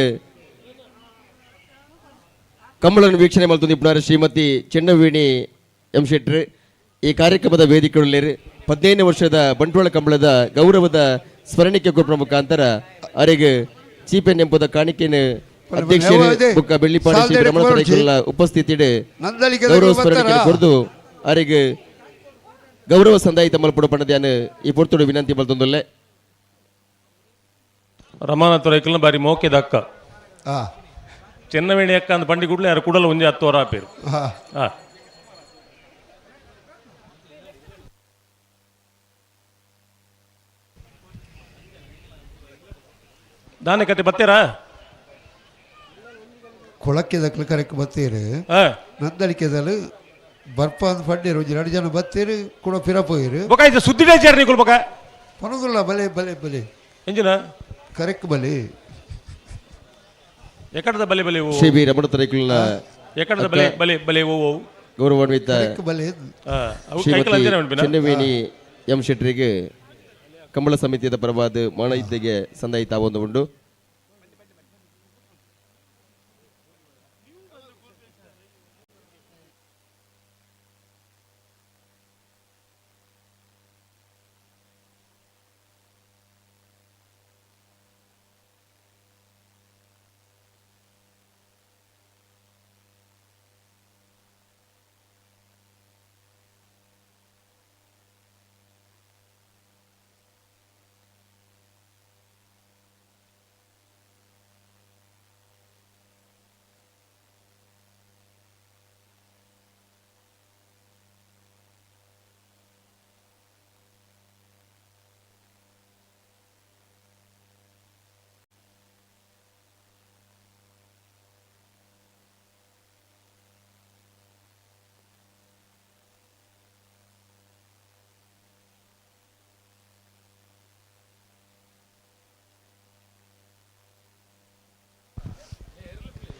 [SPEAKER 6] ಕಂಬಳನ್ನು ವೀಕ್ಷಣೆ ಮಲ್ತೊಂದು ಇಪ್ಪುನಾರ್ ಶ್ರೀಮತಿ ಚೆನ್ನವೀಣಿ ಎಂ ಶೆಟ್ರು ಈ ಕಾರ್ಯಕ್ರಮದ ವೇದಿಕೆಯುಳ್ಳೇರು. 15 ವರ್ಷದ ಬಂಟ್ವಾಳ ಕಂಬಳದ ಗೌರವದ ಸ್ಮರಣಿಕೆ ಕೊಟ್ಟ ಮುಖಾಂತರ ಅರೆಗೆ ಚೀಪೆ ನೆಂಪುದ ಕಾಣಿಕೆಯನ್ನು ಅಧ್ಯಕ್ಷರು ಬುಕ್ಕ ಬೆಳ್ಳಿಪಾಡಿ ಶ್ರೀ ರಮಣ ತರೈಕುಲ್ನ ಉಪಸ್ಥಿತಿಡ್ ಗೌರವ ಸ್ಮರಣಿಕೆ ಕೊರ್ದು ಅರೆಗ್ ಗೌರವ ಸಂದಾಯಿತ ಮಲ್ಪುಡು ಪಂಡದ್ಯಾನ್ ಈ ಪೊರ್ತುಡು ವಿನಂತಿ ಮಲ್ತೊಂದುಲ್ಲೆ.
[SPEAKER 12] ರಮಾನಾಥ ರೈಕಲ್ನ ಬಾರಿ ಮೋಕೆದ ಅಕ್ಕ ಚೆನ್ನವೇಣಿ ಅಕ್ಕ ಅಂದ್ ಬಂಡಿ ಗುಡ್ಲೆ ಯಾರು ಕೂಡಲ ಒಂಜಿ 10 ವರ ಆಪೇರು. ದಾನೆ ಕತೆ ಬತ್ತೀರಾ?
[SPEAKER 13] ಕೊಳಕ್ಕೆದಕ್ಲು ಕರೆಕ್ ಬತ್ತೀರು ನಂದಳಿಕೆದಲು ಬರ್ಪ ಅಂದ್ ಪಂಡೇರು ಒಂಜಿ 2 ಜನ ಬತ್ತೀರು ಕೂಡ ಪಿರ ಪೋಯಿರು.
[SPEAKER 12] ಬೊಕ ಇದು ಸುದ್ದಿ ಟೇಚರ್ ನಿಕುಲ್ ಬೊಕ
[SPEAKER 13] ಪನದುಲ್ಲ ಬಲೆ ಬಲೆ ಬಲೆ
[SPEAKER 12] ಎಂಜಿನ
[SPEAKER 13] ಕರೆಕ್ ಬಲೆ
[SPEAKER 12] ಎಕಡದ ಬಲೆ ಬಲೆ ಓ
[SPEAKER 6] ಶ್ರೀ ಬಿ ರಮಣ ತರೈಕುಲ್ನ
[SPEAKER 12] ಎಕಡದ ಬಲೆ ಬಲೆ ಬಲೆ ಓ ಓ
[SPEAKER 6] ಗೌರವಾನ್ವಿತ
[SPEAKER 13] ಬಲೆ
[SPEAKER 6] ಶ್ರೀಮತಿ ಚೆನ್ನವೇಣಿ ಎಂ ಶೆಟ್ಟರಿಗೆ ಕಂಬಳ ಸಮಿತಿಯ ಪರವಾದ ಮಾಣಯಿದ್ದೆಗೆ ಸಂದಾಯಿತ ಒಂದು ಉಂಡು.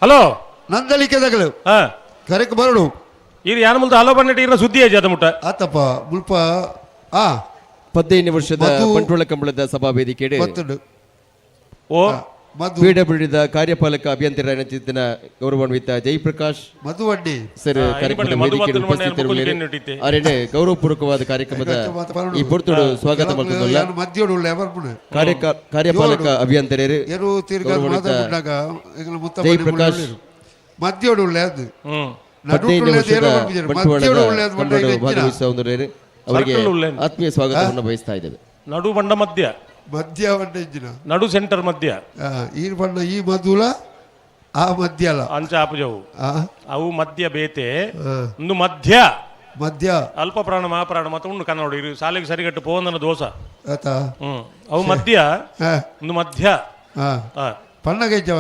[SPEAKER 12] ಹಲೋ
[SPEAKER 13] ನಂದಳಿಕೆದಗಳು ಕರೆಕ್ ಬರಡು
[SPEAKER 12] ಇದು ಯಾನ ಮುಲ್ತ ಹಲೋ ಬಣ್ಣ ಇರ ಸುದ್ದಿ ಅದ ಮುಟ್ಟ
[SPEAKER 13] ಆತಪ್ಪ ಮುಲ್ಪ
[SPEAKER 6] 15 ವರ್ಷದ ಬಂಟ್ವಾಳ ಕಂಬಳದ ಸಭಾ ವೇದಿಕೆ
[SPEAKER 12] ಓ
[SPEAKER 6] ಪಿಡಬ್ಲ್ಯೂಡಿದ ಕಾರ್ಯಪಾಲಕ ಅಭಿಯಂತರ ಗೌರವಾನ್ವಿತ ಜಯಪ್ರಕಾಶ್
[SPEAKER 13] ಮಧುವಡ್ಡಿ
[SPEAKER 6] ಸರ್ ಕಾರ್ಯಕ್ರಮದ ವೇದಿಕೆಯಲ್ಲಿ ಉಪಸ್ಥಿತರಿರುವರು. ಆರೇನೆ ಗೌರವಪೂರ್ವಕವಾದ ಕಾರ್ಯಕ್ರಮದ ಈ ಪೊರ್ತುಡು ಸ್ವಾಗತ ಮಲ್ತೊಂದುಲ್ಲ. ಕಾರ್ಯಪಾಲಕ ಅಭಿಯಂತರರು ಜಯಪ್ರಕಾಶ್ 15 ವರ್ಷದ ಬಂಟ್ವಾಳದ ಕಂಬಳದ ಭಾಗವಹಿಸುವ ಅವರಿಗೆ ಆತ್ಮೀಯ ಸ್ವಾಗತವನ್ನು ಬಯಸ್ತಾ ಇದ್ದೇವೆ.
[SPEAKER 12] ನಡು ಬಂಡ ಮಧ್ಯ
[SPEAKER 13] ಮಧ್ಯ ಬಂಡ
[SPEAKER 12] ನಡು ಸೆಂಟರ್ ಮಧ್ಯ
[SPEAKER 13] ಈ ಬಣ್ಣ ಈ ಮಧುಲ ಆ ಮಧ್ಯ ಅಲ್ಲ
[SPEAKER 12] ಅಂಚ ಆಪುಜವು ಅವು ಮಧ್ಯ ಬೇತೆ ಒಂದು ಮಧ್ಯ
[SPEAKER 13] ಮಧ್ಯ
[SPEAKER 12] ಅಲ್ಪ ಪ್ರಾಣ ಮಹಾಪ್ರಾಣ ಮತ್ತು ಉಂಡು ಕನ್ನಡ ಇರು ಶಾಲೆಗೆ ಸರಿಗಟ್ಟು ಪೋವನ ದೋಸ ಅವು ಮಧ್ಯ ಒಂದು ಮಧ್ಯ
[SPEAKER 13] ಪಣ್ಣಗ ಎಂಚ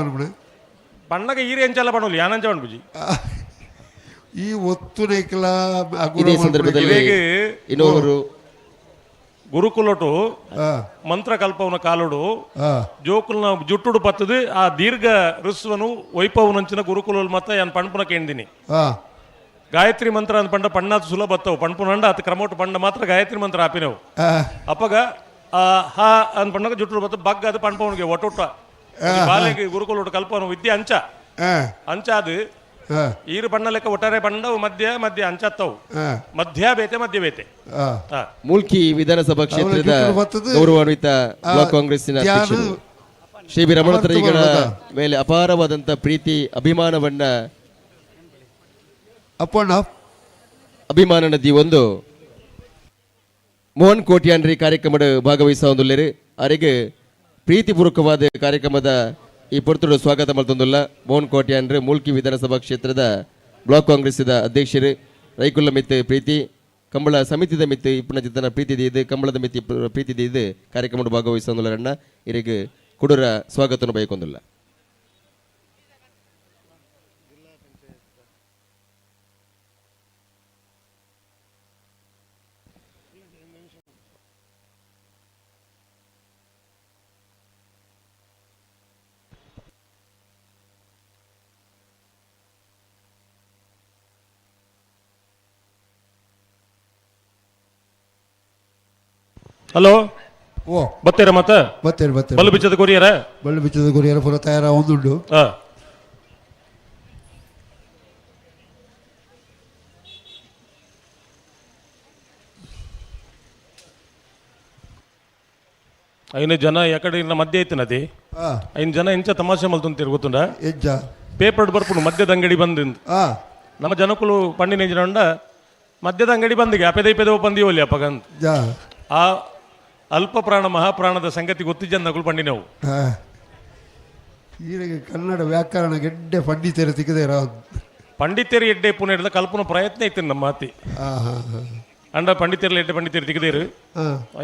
[SPEAKER 12] ಪಣ್ಣಗ ಈರೆ ಎಂಚಲ್ಲ ಪಣ್ಣಲು ಯಾನಂಚ ಪುಜಿ
[SPEAKER 13] ಈ ಒತ್ತು ನೈಕಲ
[SPEAKER 6] ಇದೇ ಸಂದರ್ಭದಲ್ಲಿ ಇನ್ನೋರು
[SPEAKER 12] ಗುರುಕುಲಟು ಮಂತ್ರಕಲ್ಪವನ ಕಾಲುಡು ಜೋಕುಲ್ನ ಜುಟ್ಟುಡು ಪತ್ತದು ಆ ದೀರ್ಘ ಋಸ್ವನು ವೈಪವನಂಚಿನ ಗುರುಕುಲ ಮತ್ತ ಯಾನ್ ಪಣ್ಪುನ ಕೇಂದಿನಿ. ಗಾಯತ್ರಿ ಮಂತ್ರ ಅಂದ್ ಪಂಡ ಪಣ್ಣಾತ್ ಸುಲಭ ಬತ್ತವು ಪಣ್ಪುನಂಡ ಅತ್ ಕ್ರಮೋಟು ಪಂಡ ಮಾತ್ರ ಗಾಯತ್ರಿ ಮಂತ್ರ ಆಪಿನವು. ಅಪ್ಪಗ ಹಾ ಅಂದ್ ಪಣ್ಣಗ ಜುಟ್ಟುಡು ಬತ್ತ ಬಗ್ಗ ಅದು ಪಣ್ಪವನಿಗೆ ಒಟ್ಟೊಟ್ಟ ಬಾಲೆಗೆ ಗುರುಕುಲೋಟು ಕಲ್ಪವನ ವಿದ್ಯೆ ಅಂಚ ಅಂಚ ಅದು ಈರು ಬಣ್ಣ ಲೆಕ್ಕ ಒಟ್ಟಾರೆ ಬಣ್ಣವು ಮಧ್ಯ ಮಧ್ಯ ಅಂಚತ್ತವು ಮಧ್ಯ ಬೇತೆ ಮಧ್ಯ ಬೇತೆ.
[SPEAKER 6] ಮೂಲ್ಕಿ ವಿಧಾನಸಭಾ ಕ್ಷೇತ್ರದ ಗೌರವಾನ್ವಿತ ಬ್ಲಾಕ್ ಕಾಂಗ್ರೆಸ್ಸಿನ ಅಧ್ಯಕ್ಷರು ಶ್ರೀ ಬಿ ರಮಣ ತರೈಗಳ ಮೇಲೆ ಅಪಾರವಾದಂತಹ ಪ್ರೀತಿ ಅಭಿಮಾನವನ್ನ ಅಭಿಮಾನ ನದಿ ಒಂದು ಮೋಹನ್ ಕೋಟ್ಯಾನ್ರಿ ಕಾರ್ಯಕ್ರಮದ ಭಾಗವಹಿಸುವ ಅರೆಗೆ ಪ್ರೀತಿಪೂರ್ವಕವಾದ ಕಾರ್ಯಕ್ರಮದ ಈ ಪೊರ್ತುಡು ಸ್ವಾಗತ ಮಲ್ತೊಂದುಲ್ಲ. ಮೋಹನ್ ಕೋಟ್ಯಾನ್ರು ಮೂಲ್ಕಿ ವಿಧಾನಸಭಾ ಕ್ಷೇತ್ರದ ಬ್ಲಾಕ್ ಕಾಂಗ್ರೆಸ್ಸಿದ ಅಧ್ಯಕ್ಷರು ರೈಕುಲ್ಲ ಮಿತ್ ಪ್ರೀತಿ ಕಂಬಳ ಸಮಿತಿದ ಮಿತ್ ಇಪ್ಪನ ಚಿತ್ತನ ಪ್ರೀತಿ ಇದು ಕಂಬಳದ ಮಿತಿ ಪ್ರೀತಿ ಇದು ಕಾರ್ಯಕ್ರಮದ ಭಾಗವಹಿಸೊಂದುಲ್ಲ. ಇರಿಗೆ ಕುಡುರ ಸ್ವಾಗತವನ್ನು ಬಯಕೊಂದುಲ್ಲ.
[SPEAKER 12] ಹಲೋ
[SPEAKER 13] ಓ
[SPEAKER 12] ಬತ್ತೀರ ಮತ್ತೆ
[SPEAKER 13] ಬತ್ತೀರಿ ಬತ್ತೀರಿ
[SPEAKER 12] ಬಲ್ಲು ಬಿಚ್ಚದ ಕೊರಿಯರ
[SPEAKER 13] ಬಲ್ಲು ಬಿಚ್ಚದ ಕೊರಿಯರ ಪೂರ ತಯಾರ ಒಂದುಂಡು.
[SPEAKER 12] ಐನ ಜನ ಎಕಡೆ ಇನ್ನ ಮಧ್ಯ ಐತನತಿ. ಐನ್ ಜನ ಇಂಚ ತಮಾಷೆ ಮಲ್ತೊಂದು ಗೊತ್ತುಂಡ?
[SPEAKER 13] ಎಂಚ?
[SPEAKER 12] ಪೇಪರ್ ಬರ್ಪುಂಡು ಮದ್ಯದ ಅಂಗಡಿ ಬಂದು. ನಮ್ಮ ಜನಕುಲು ಪಂಡಿನ ಇಂಜಿನ ಮದ್ಯದ ಅಂಗಡಿ ಬಂದಿಗೆ ಅಪೆದ ಇಪೆದ ಬಂದಿ ಅಪ್ಪಗಂತ. ಆ ಅಲ್ಪ ಪ್ರಾಣ ಮಹಾಪ್ರಾಣದ ಸಂಗತಿ ಗೊತ್ತಿಜ್ಜಂದ ಪಂಡಿನವು.
[SPEAKER 13] ಕನ್ನಡ ವ್ಯಾಕರಣ ಗೆಡ್ಡೆ ಪಂಡಿತರು ತಿಕ್ಕದೆ
[SPEAKER 12] ಪಂಡಿತರು ಎಡ್ಡೆ ಪುಣೆ ಕಲ್ಪನ ಪ್ರಯತ್ನ ಐತೆ ನಮ್ಮ ಮಾತಿ. ಅಂಡ ಪಂಡಿತರ್ಲ ಎಡ್ಡೆ ಪಂಡಿತರು ತಿಕ್ಕದೇರು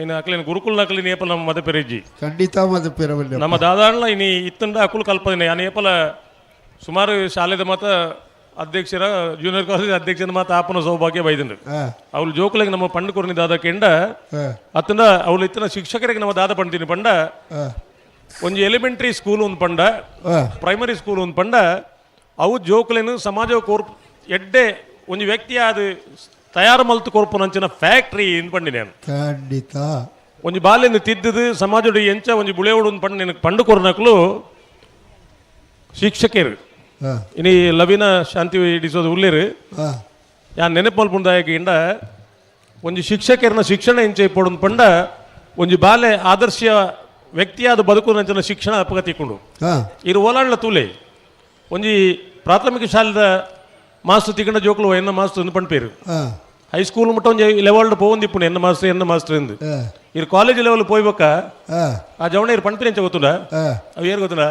[SPEAKER 12] ಐನ ಅಕ್ಲೇನು ಗುರುಕುಲ್ ನಕಲಿ ನೇಪಲ ನಮ್ಮ ಮದ ಪೆರೆಜ್ಜಿ.
[SPEAKER 13] ಖಂಡಿತ ಮದ ಪೆರವಲ್ಲ
[SPEAKER 12] ನಮ್ಮ ದಾದಾಣ್ಲ ಇನಿ ಇತ್ತಂಡ ಅಕುಲು ಕಲ್ಪನೆ ನೇಪಲ ಸುಮಾರು ಶಾಲೆದ ಮಾತ ಅಧ್ಯಕ್ಷರ ಜೂನಿಯರ್ ಕಾಲೇಜ್ ಅಧ್ಯಕ್ಷನ ಮಾತ ಆಪನ ಸೌಭಾಗ್ಯ ಬೈದಂಡ್ರು. ಅವ್ಳು ಜೋಕುಲಿಗೆ ನಮ್ಮ ಪಂಡು ಕೊರ್ನಿ ದಾದ ಕೆಂಡ ಅತ್ತಂಡ ಅವಳು ಇತ್ತನ ಶಿಕ್ಷಕರಿಗೆ ನಮ್ಮ ದಾದ ಪಂಡ್ತೀನಿ ಪಂಡ. ಒಂಜಿ ಎಲಿಮೆಂಟ್ರಿ ಸ್ಕೂಲ್ ಒಂದು ಪಂಡ, ಪ್ರೈಮರಿ ಸ್ಕೂಲ್ ಒಂದು ಪಂಡ, ಅವು ಜೋಕುಲೇನು ಸಮಾಜ ಕೋರ್ಪ್ ಎಡ್ಡೆ ಒಂಜಿ ವ್ಯಕ್ತಿ ಅದು ತಯಾರು ಮಲ್ತು ಕೊರ್ಪುನಂಚಿನ ಫ್ಯಾಕ್ಟ್ರಿ ಪಂಡಿ ನಾನು.
[SPEAKER 13] ಖಂಡಿತ
[SPEAKER 12] ಒಂಜಿ ಬಾಲ್ಯನ ತಿದ್ದದು ಸಮಾಜದ ಎಂಚ ಒಂಜಿ ಬುಳೆಯೋಡು ಒಂದು ಪಂಡ ನಿನಗೆ ಪಂಡು ಕೊರ್ನಕ್ಲು ಶಿಕ್ಷಕರು. ಇನಿ ಲವಿನ ಶಾಂತಿ ಹಿಡಿಸೋದು ಉಳ್ಳೇರು ಯಾನ್ ನೆನಪು ಮಲ್ಪುಂದಾಯಕ ಇಂಡ ಒಂಜಿ ಶಿಕ್ಷಕರನ್ನ ಶಿಕ್ಷಣ ಎಂಚ ಇಪ್ಪೊಡು ಪಂಡ ಒಂಜಿ ಬಾಲೆ ಆದರ್ಶ ವ್ಯಕ್ತಿಯಾದ ಬದುಕು ಶಿಕ್ಷಣ ಅಪಗತಿಕೊಂಡು ಇರು ಓಲಾಡ್ಲ ತೂಲೆ ಒಂಜಿ ಪ್ರಾಥಮಿಕ ಶಾಲೆದ ಮಾಸ್ಟರ್ ತಿಕ್ಕಂಡ ಜೋಕುಲು ಎನ್ನ ಮಾಸ್ಟರ್ ಎಂದು ಪಂಪೇರು. ಹೈಸ್ಕೂಲ್ ಮುಟ್ಟ ಒಂಜಿ ಲೆವೆಲ್ ಪೋವೊಂದಿಪ್ಪುಂಡು ಎನ್ನ ಮಾಸ್ಟರ್ ಎನ್ನ ಮಾಸ್ಟರ್ ಎಂದು. ಇರು ಕಾಲೇಜ್ ಲೆವೆಲ್ ಪೋಯ್ಬಕ್ಕ ಆ ಜವಣ ಇರು ಪಂಪಿನ ಎಂಚ ಗೊತ್ತುಂಡ? ಅವು ಏನು ಗೊತ್ತುಂಡ?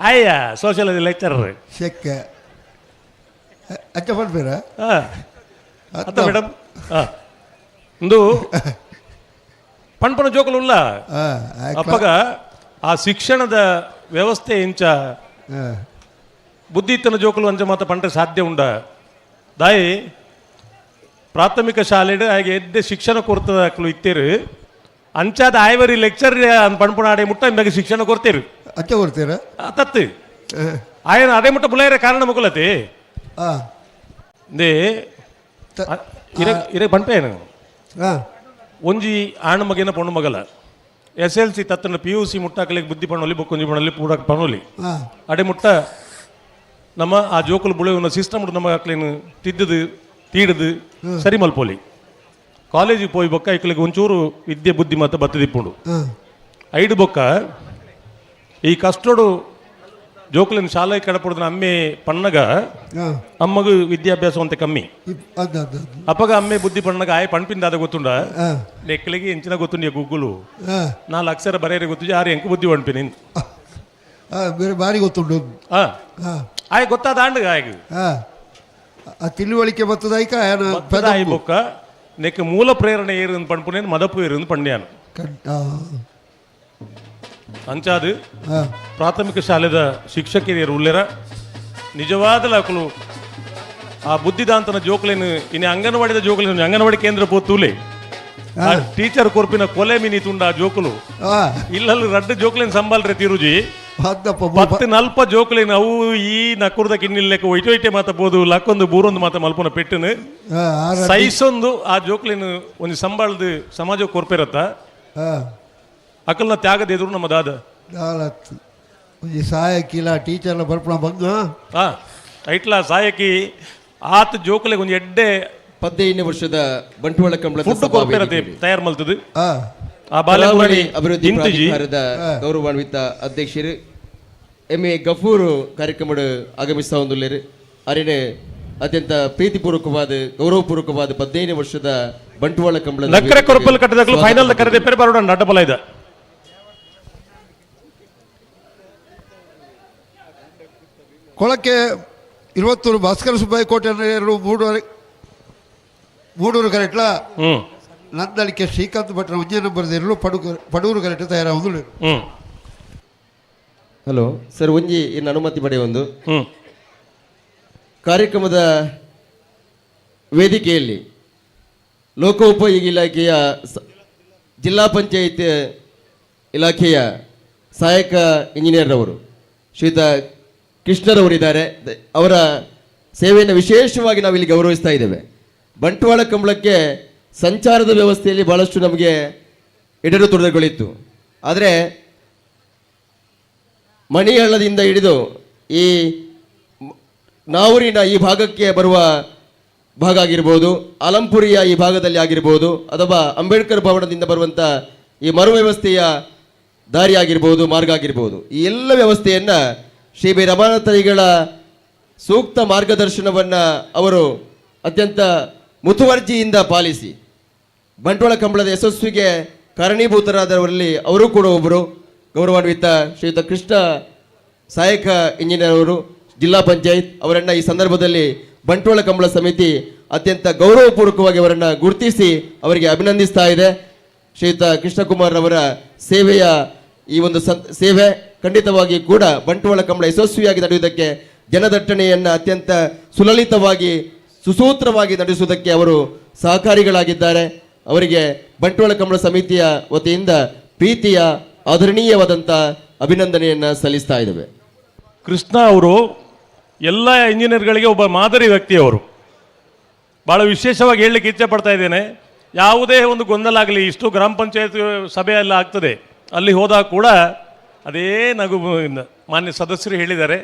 [SPEAKER 12] ಅಯ್ಯ ಸೋಷಿಯಾಲಜಿ ಲೆಕ್ಚರರ್
[SPEAKER 13] ಶೆಕ್ಕೆ ಅಚ್ಚ ಪಂಪೇರ
[SPEAKER 12] ಅತ್ತ ಮೇಡಮ್ ಇಂದು ಪಣ್ಪನ ಜೋಕುಲು ಉಲ್ಲ. ಅಪ್ಪಗ ಆ ಶಿಕ್ಷಣದ ವ್ಯವಸ್ಥೆ ಇಂಚ ಬುದ್ಧಿ ಇತ್ತನ ಜೋಕುಲು ಅಂಚ ಮಾತ ಪಂಡ್ರೆ ಸಾಧ್ಯ ಉಂಡ. ದಾಯಿ ಪ್ರಾಥಮಿಕ ಶಾಲೆಡ್ ಹಾಗೆ ಎದ್ದೆ ಶಿಕ್ಷಣ ಕೊರ್ತದ ಅಕ್ಲು ಇತ್ತೇರು ಅಂಚಾದ ಆಯ್ವರಿ ಲೆಕ್ಚರ್ ಪಣ್ಪುಣ ಆಡೆ ಮುಟ್ಟ ಇಂಬಾಗ ಶಿಕ್ಷಣ ಕೊಡ್ತೇರು.
[SPEAKER 13] ಅಚ್ಚ ಕೊಡ್ತೀರ
[SPEAKER 12] ತತ್ತು ಆಯನ ಅದೇ ಮುಟ್ಟ ಬುಲಾಯರ ಕಾರಣ ಮುಕುಲತಿ they ಇರೆ ಇರೆ ಪಂಪೇನು ಒಂಜಿ ಆಣ್ ಮಗೇನ ಪೊಣ್ಣು ಮಗಲ S L C ತತ್ತನ P U C ಮುಟ್ಟಾಕಲಿಗೆ ಬುದ್ಧಿ ಪಣ್ಣೊಲಿ ಬೊಕ್ಕೊಂಜಿ ಪಣ್ಣೊಲಿ ಪೂರ ಪಣ್ಣೊಲಿ ಅಡೆ ಮುಟ್ಟ ನಮ್ಮ ಆ ಜೋಕುಲು ಬುಳೆಯುವ ಸಿಸ್ಟಮ್ ನಮ್ಮ ಅಕ್ಲೇನು ತಿದ್ದದು ತೀಡದು ಸರಿ ಮಲ್ಪೋಲಿ. ಕಾಲೇಜಿಗೆ ಪೋಯಿ ಬೊಕ್ಕ ಇಕ್ಲಿಗೆ ಒಂಚೂರು ವಿದ್ಯೆ ಬುದ್ಧಿ ಮತ್ತು ಬತ್ತದಿಪ್ಪುಂಡು. ಐಡು ಬೊಕ್ಕ ಈ ಕಷ್ಟೋಡು ಜೋಕುಲಿನ ಶಾಲೆ ಕಡಪುಡ್ದನ ಅಮ್ಮೆ ಪಣ್ಣಗ ಅಮ್ಮಗು ವಿದ್ಯಾಭ್ಯಾಸ ಅಂತ ಕಮ್ಮಿ. ಅಪ್ಪಗ ಅಮ್ಮೆ ಬುದ್ಧಿ ಪಣ್ಣಗ ಆಯ್ ಪಣ್ಪಿಂದ ಅದ ಗೊತ್ತುಂಡ ನೆಕ್ಕಲಿಗೆ ಎಂಚಿನ ಗೊತ್ತುಂಡಿಯ ಗುಗ್ಗುಲು ನಾಲ್ಕು ಅಕ್ಷರ ಬರೆಯರೆ ಗೊತ್ತು ಯಾರು ಎಂಕು ಬುದ್ಧಿ ಪಣ್ಪಿನಿ
[SPEAKER 13] ಬೇರೆ ಬಾರಿ ಗೊತ್ತುಂಡು.
[SPEAKER 12] ಆಯ್ ಗೊತ್ತಾದ ಆಂಡ್ ಆಯ್ಗ
[SPEAKER 13] ಆ ತಿಳುವಳಿಕೆ ಬತ್ತದಾಯ್ಕ
[SPEAKER 12] ಆಯ್ ಬೊಕ್ಕ ನೆಕ್ ಮೂಲ ಪ್ರೇರಣೆ ಏರು ಪಣ್ಪುನೇನು ಮದಪು ಏರು ಪಣ್ಯಾನು. ಅಂಚಾದು ಪ್ರಾಥಮಿಕ ಶಾಲೆದ ಶಿಕ್ಷಕರಿಯರು ಉಲ್ಲೆರ ನಿಜವಾದ ಅಕುಲು ಆ ಬುದ್ಧಿದಾಂತನ ಜೋಕುಲೇನು ಇನ್ನು ಅಂಗನವಾಡಿದ ಜೋಕುಲೇನು ಅಂಗನವಾಡಿ ಕೇಂದ್ರ ಪೋತೂಲೆ ಟೀಚರ್ ಕೊರ್ಪಿನ ಕೊಲೆ ಮಿನಿ ತುಂಡ ಆ ಜೋಕುಲು ಇಲ್ಲಲ್ಲಿ ರಡ್ಡು ಜೋಕುಲೇನು ಸಂಬಾಲ್ರೆ ತಿರುಜಿ ಪತ್ತು ನಲ್ಪ ಜೋಕುಲೇನು ಅವು ಈ ನಕ್ಕುರ್ದ ಕಿನ್ನಿಲ್ಲೆಕ್ಕ ಒಯ್ಟೆ ಒಯ್ಟೆ ಮಾತ ಬೋದು ಲಕ್ಕೊಂದು ಬೂರೊಂದು ಮಾತ ಮಲ್ಪುನ ಪೆಟ್ಟನು ಸೈಸೊಂದು ಆ ಜೋಕುಲೇನು ಒಂದು ಸಂಬಾಳ್ದು ಸಮಾಜ ಕೊರ್ಪಿರತ್ತ ಅಕಲ್ನ ತ್ಯಾಗದ ಎದುರು ನಮ್ಮ ದಾದ
[SPEAKER 13] ಒಂಜಿ ಸಹಾಯಕಿಲ ಟೀಚರ್ಲ ಬರ್ಪುಣ ಬಂಗ
[SPEAKER 12] ಐಟ್ಲ ಸಹಾಯಕಿ ಆತ ಜೋಕುಲೆಗ್ ಒಂಜಿ ಎಡ್ಡೆ
[SPEAKER 6] 15 ವರ್ಷದ ಬಂಟ್ವಾಳ ಕಂಬಳದ
[SPEAKER 12] ಫುಡ್ ಕೊರ್ಪೆರತೆ ತಯಾರು ಮಲ್ತದು. ಆ
[SPEAKER 6] ಬಾಲಕುಮಾರಿ ಅಭಿವೃದ್ಧಿ ಪ್ರಾಧಿಕಾರದ ಗೌರವಾನ್ವಿತ ಅಧ್ಯಕ್ಷರು ಎಂ ಎ ಗಫೂರ್ ಕಾರ್ಯಕ್ರಮ ಆಗಮಿಸ್ತಾ ಹೊಂದುಲ್ಲೇರು. ಅರಿಣೆ ಅತ್ಯಂತ ಪ್ರೀತಿಪೂರ್ವಕವಾದ ಗೌರವಪೂರ್ವಕವಾದ 15 ವರ್ಷದ ಬಂಟ್ವಾಳ ಕಂಬಳದ
[SPEAKER 12] ನಕ್ಕರೆ ಕೊರಪಲ್ ಕಟ್ಟದಾಗಲೂ ಫೈನಲ್ ಕರೆದೆ ಪೇರೆ ಬರೋಣ ನಡ್ಡಬಲ ಇದೆ.
[SPEAKER 13] ಕೊಳಕ್ಕೆ 21 ಭಾಸ್ಕರ ಸುಬ್ಬಯ್ಯ ಕೋಟೆ 2 3 ಕರೆಕ್ಟ್ಲಾ ನಂದಳಿಕೆ ಶ್ರೀಕಾಂತ್ ಭಟ್ರ ಒಂಜೇ number 2 Padur correct ತಯಾರಾಗುದು.
[SPEAKER 6] Hello sir, ಒಂಜಿ ಇನ್ನು ಅನುಮತಿ ಪಡೆಯೊಂದು ಕಾರ್ಯಕ್ರಮದ ವೇದಿಕೆಯಲ್ಲಿ ಲೋಕೋಪಯೋಗಿ ಇಲಾಖೆಯ ಜಿಲ್ಲಾ ಪಂಚಾಯತ್ ಇಲಾಖೆಯ ಸಹಾಯಕ ಇಂಜಿನಿಯರ್ರವರು ಶ್ರೀಯುತ ಕೃಷ್ಣರವರಿದ್ದಾರೆ. ಅವರ ಸೇವೆಯನ್ನು ವಿಶೇಷವಾಗಿ ನಾವಿಲ್ಲಿ ಗೌರವಿಸ್ತಾ ಇದ್ದೇವೆ. ಬಂಟ್ವಾಳ ಕಂಬಳಕ್ಕೆ ಸಂಚಾರದ ವ್ಯವಸ್ಥೆಯಲ್ಲಿ ಭಾಳಷ್ಟು ನಮಗೆ ಎಡರು ತೊಡರುಗಳಿತ್ತು. ಆದರೆ ಮಣಿಹಳ್ಳದಿಂದ ಹಿಡಿದು ಈ ನಾವೂರಿನ ಈ ಭಾಗಕ್ಕೆ ಬರುವ ಭಾಗ ಆಗಿರ್ಬೋದು, ಆಲಂಪುರಿಯ ಈ ಭಾಗದಲ್ಲಿ ಆಗಿರ್ಬೋದು, ಅಥವಾ ಅಂಬೇಡ್ಕರ್ ಭವನದಿಂದ ಬರುವಂಥ ಈ ಮರು ವ್ಯವಸ್ಥೆಯ ದಾರಿ ಆಗಿರ್ಬೋದು, ಮಾರ್ಗ ಆಗಿರ್ಬೋದು, ಈ ಎಲ್ಲ ವ್ಯವಸ್ಥೆಯನ್ನು ಶ್ರೀ ಬಿ ರಮಾನಾಥರಿಗಳ ಸೂಕ್ತ ಮಾರ್ಗದರ್ಶನವನ್ನು ಅವರು ಅತ್ಯಂತ ಮುತುವರ್ಜಿಯಿಂದ ಪಾಲಿಸಿ ಬಂಟ್ವಾಳ ಕಂಬಳದ ಯಶಸ್ವಿಗೆ ಕಾರಣೀಭೂತರಾದವರಲ್ಲಿ ಅವರು ಕೂಡ ಒಬ್ಬರು. ಗೌರವಾನ್ವಿತ ಶ್ರೀಯುತ ಕೃಷ್ಣ ಸಹಾಯಕ ಇಂಜಿನಿಯರ್ ಅವರು, ಜಿಲ್ಲಾ ಪಂಚಾಯತ್ ಅವರನ್ನು ಈ ಸಂದರ್ಭದಲ್ಲಿ ಬಂಟ್ವಾಳ ಕಂಬಳ ಸಮಿತಿ ಅತ್ಯಂತ ಗೌರವಪೂರ್ವಕವಾಗಿ ಅವರನ್ನು ಗುರುತಿಸಿ ಅವರಿಗೆ ಅಭಿನಂದಿಸ್ತಾ ಇದೆ. ಶ್ರೀಯುತ ಕೃಷ್ಣಕುಮಾರ್ ಅವರ ಸೇವೆಯ ಈ ಒಂದು ಸೇವೆ ಖಂಡಿತವಾಗಿ ಕೂಡ ಬಂಟ್ವಾಳ ಕಂಬಳ ಯಶಸ್ವಿಯಾಗಿ ನಡೆಯುವುದಕ್ಕೆ, ಜನದಟ್ಟಣೆಯನ್ನು ಅತ್ಯಂತ ಸುಲಲಿತವಾಗಿ ಸುಸೂತ್ರವಾಗಿ ನಡೆಸುವುದಕ್ಕೆ ಅವರು ಸಹಕಾರಿಗಳಾಗಿದ್ದಾರೆ. ಅವರಿಗೆ ಬಂಟ್ವಾಳ ಕಂಬಳ ಸಮಿತಿಯ ವತಿಯಿಂದ ಪ್ರೀತಿಯ ಆದರಣೀಯವಾದಂಥ ಅಭಿನಂದನೆಯನ್ನು ಸಲ್ಲಿಸ್ತಾ ಇದ್ದೇವೆ.
[SPEAKER 12] ಕೃಷ್ಣ ಅವರು ಎಲ್ಲ ಇಂಜಿನಿಯರ್ಗಳಿಗೆ ಒಬ್ಬ ಮಾದರಿ ವ್ಯಕ್ತಿಯವರು. ಭಾಳ ವಿಶೇಷವಾಗಿ ಹೇಳಲಿಕ್ಕೆ ಇಚ್ಛೆ ಪಡ್ತಾ ಇದ್ದೇನೆ. ಯಾವುದೇ ಒಂದು ಗೊಂದಲ ಆಗಲಿ, ಇಷ್ಟು ಗ್ರಾಮ ಪಂಚಾಯತ್ ಸಭೆಯೆಲ್ಲ ಆಗ್ತದೆ, ಅಲ್ಲಿ ಹೋದಾಗ ಕೂಡ ಅದೇ ನಗು. ಮಾನ್ಯ ಸದಸ್ಯರು ಹೇಳಿದ್ದಾರೆ,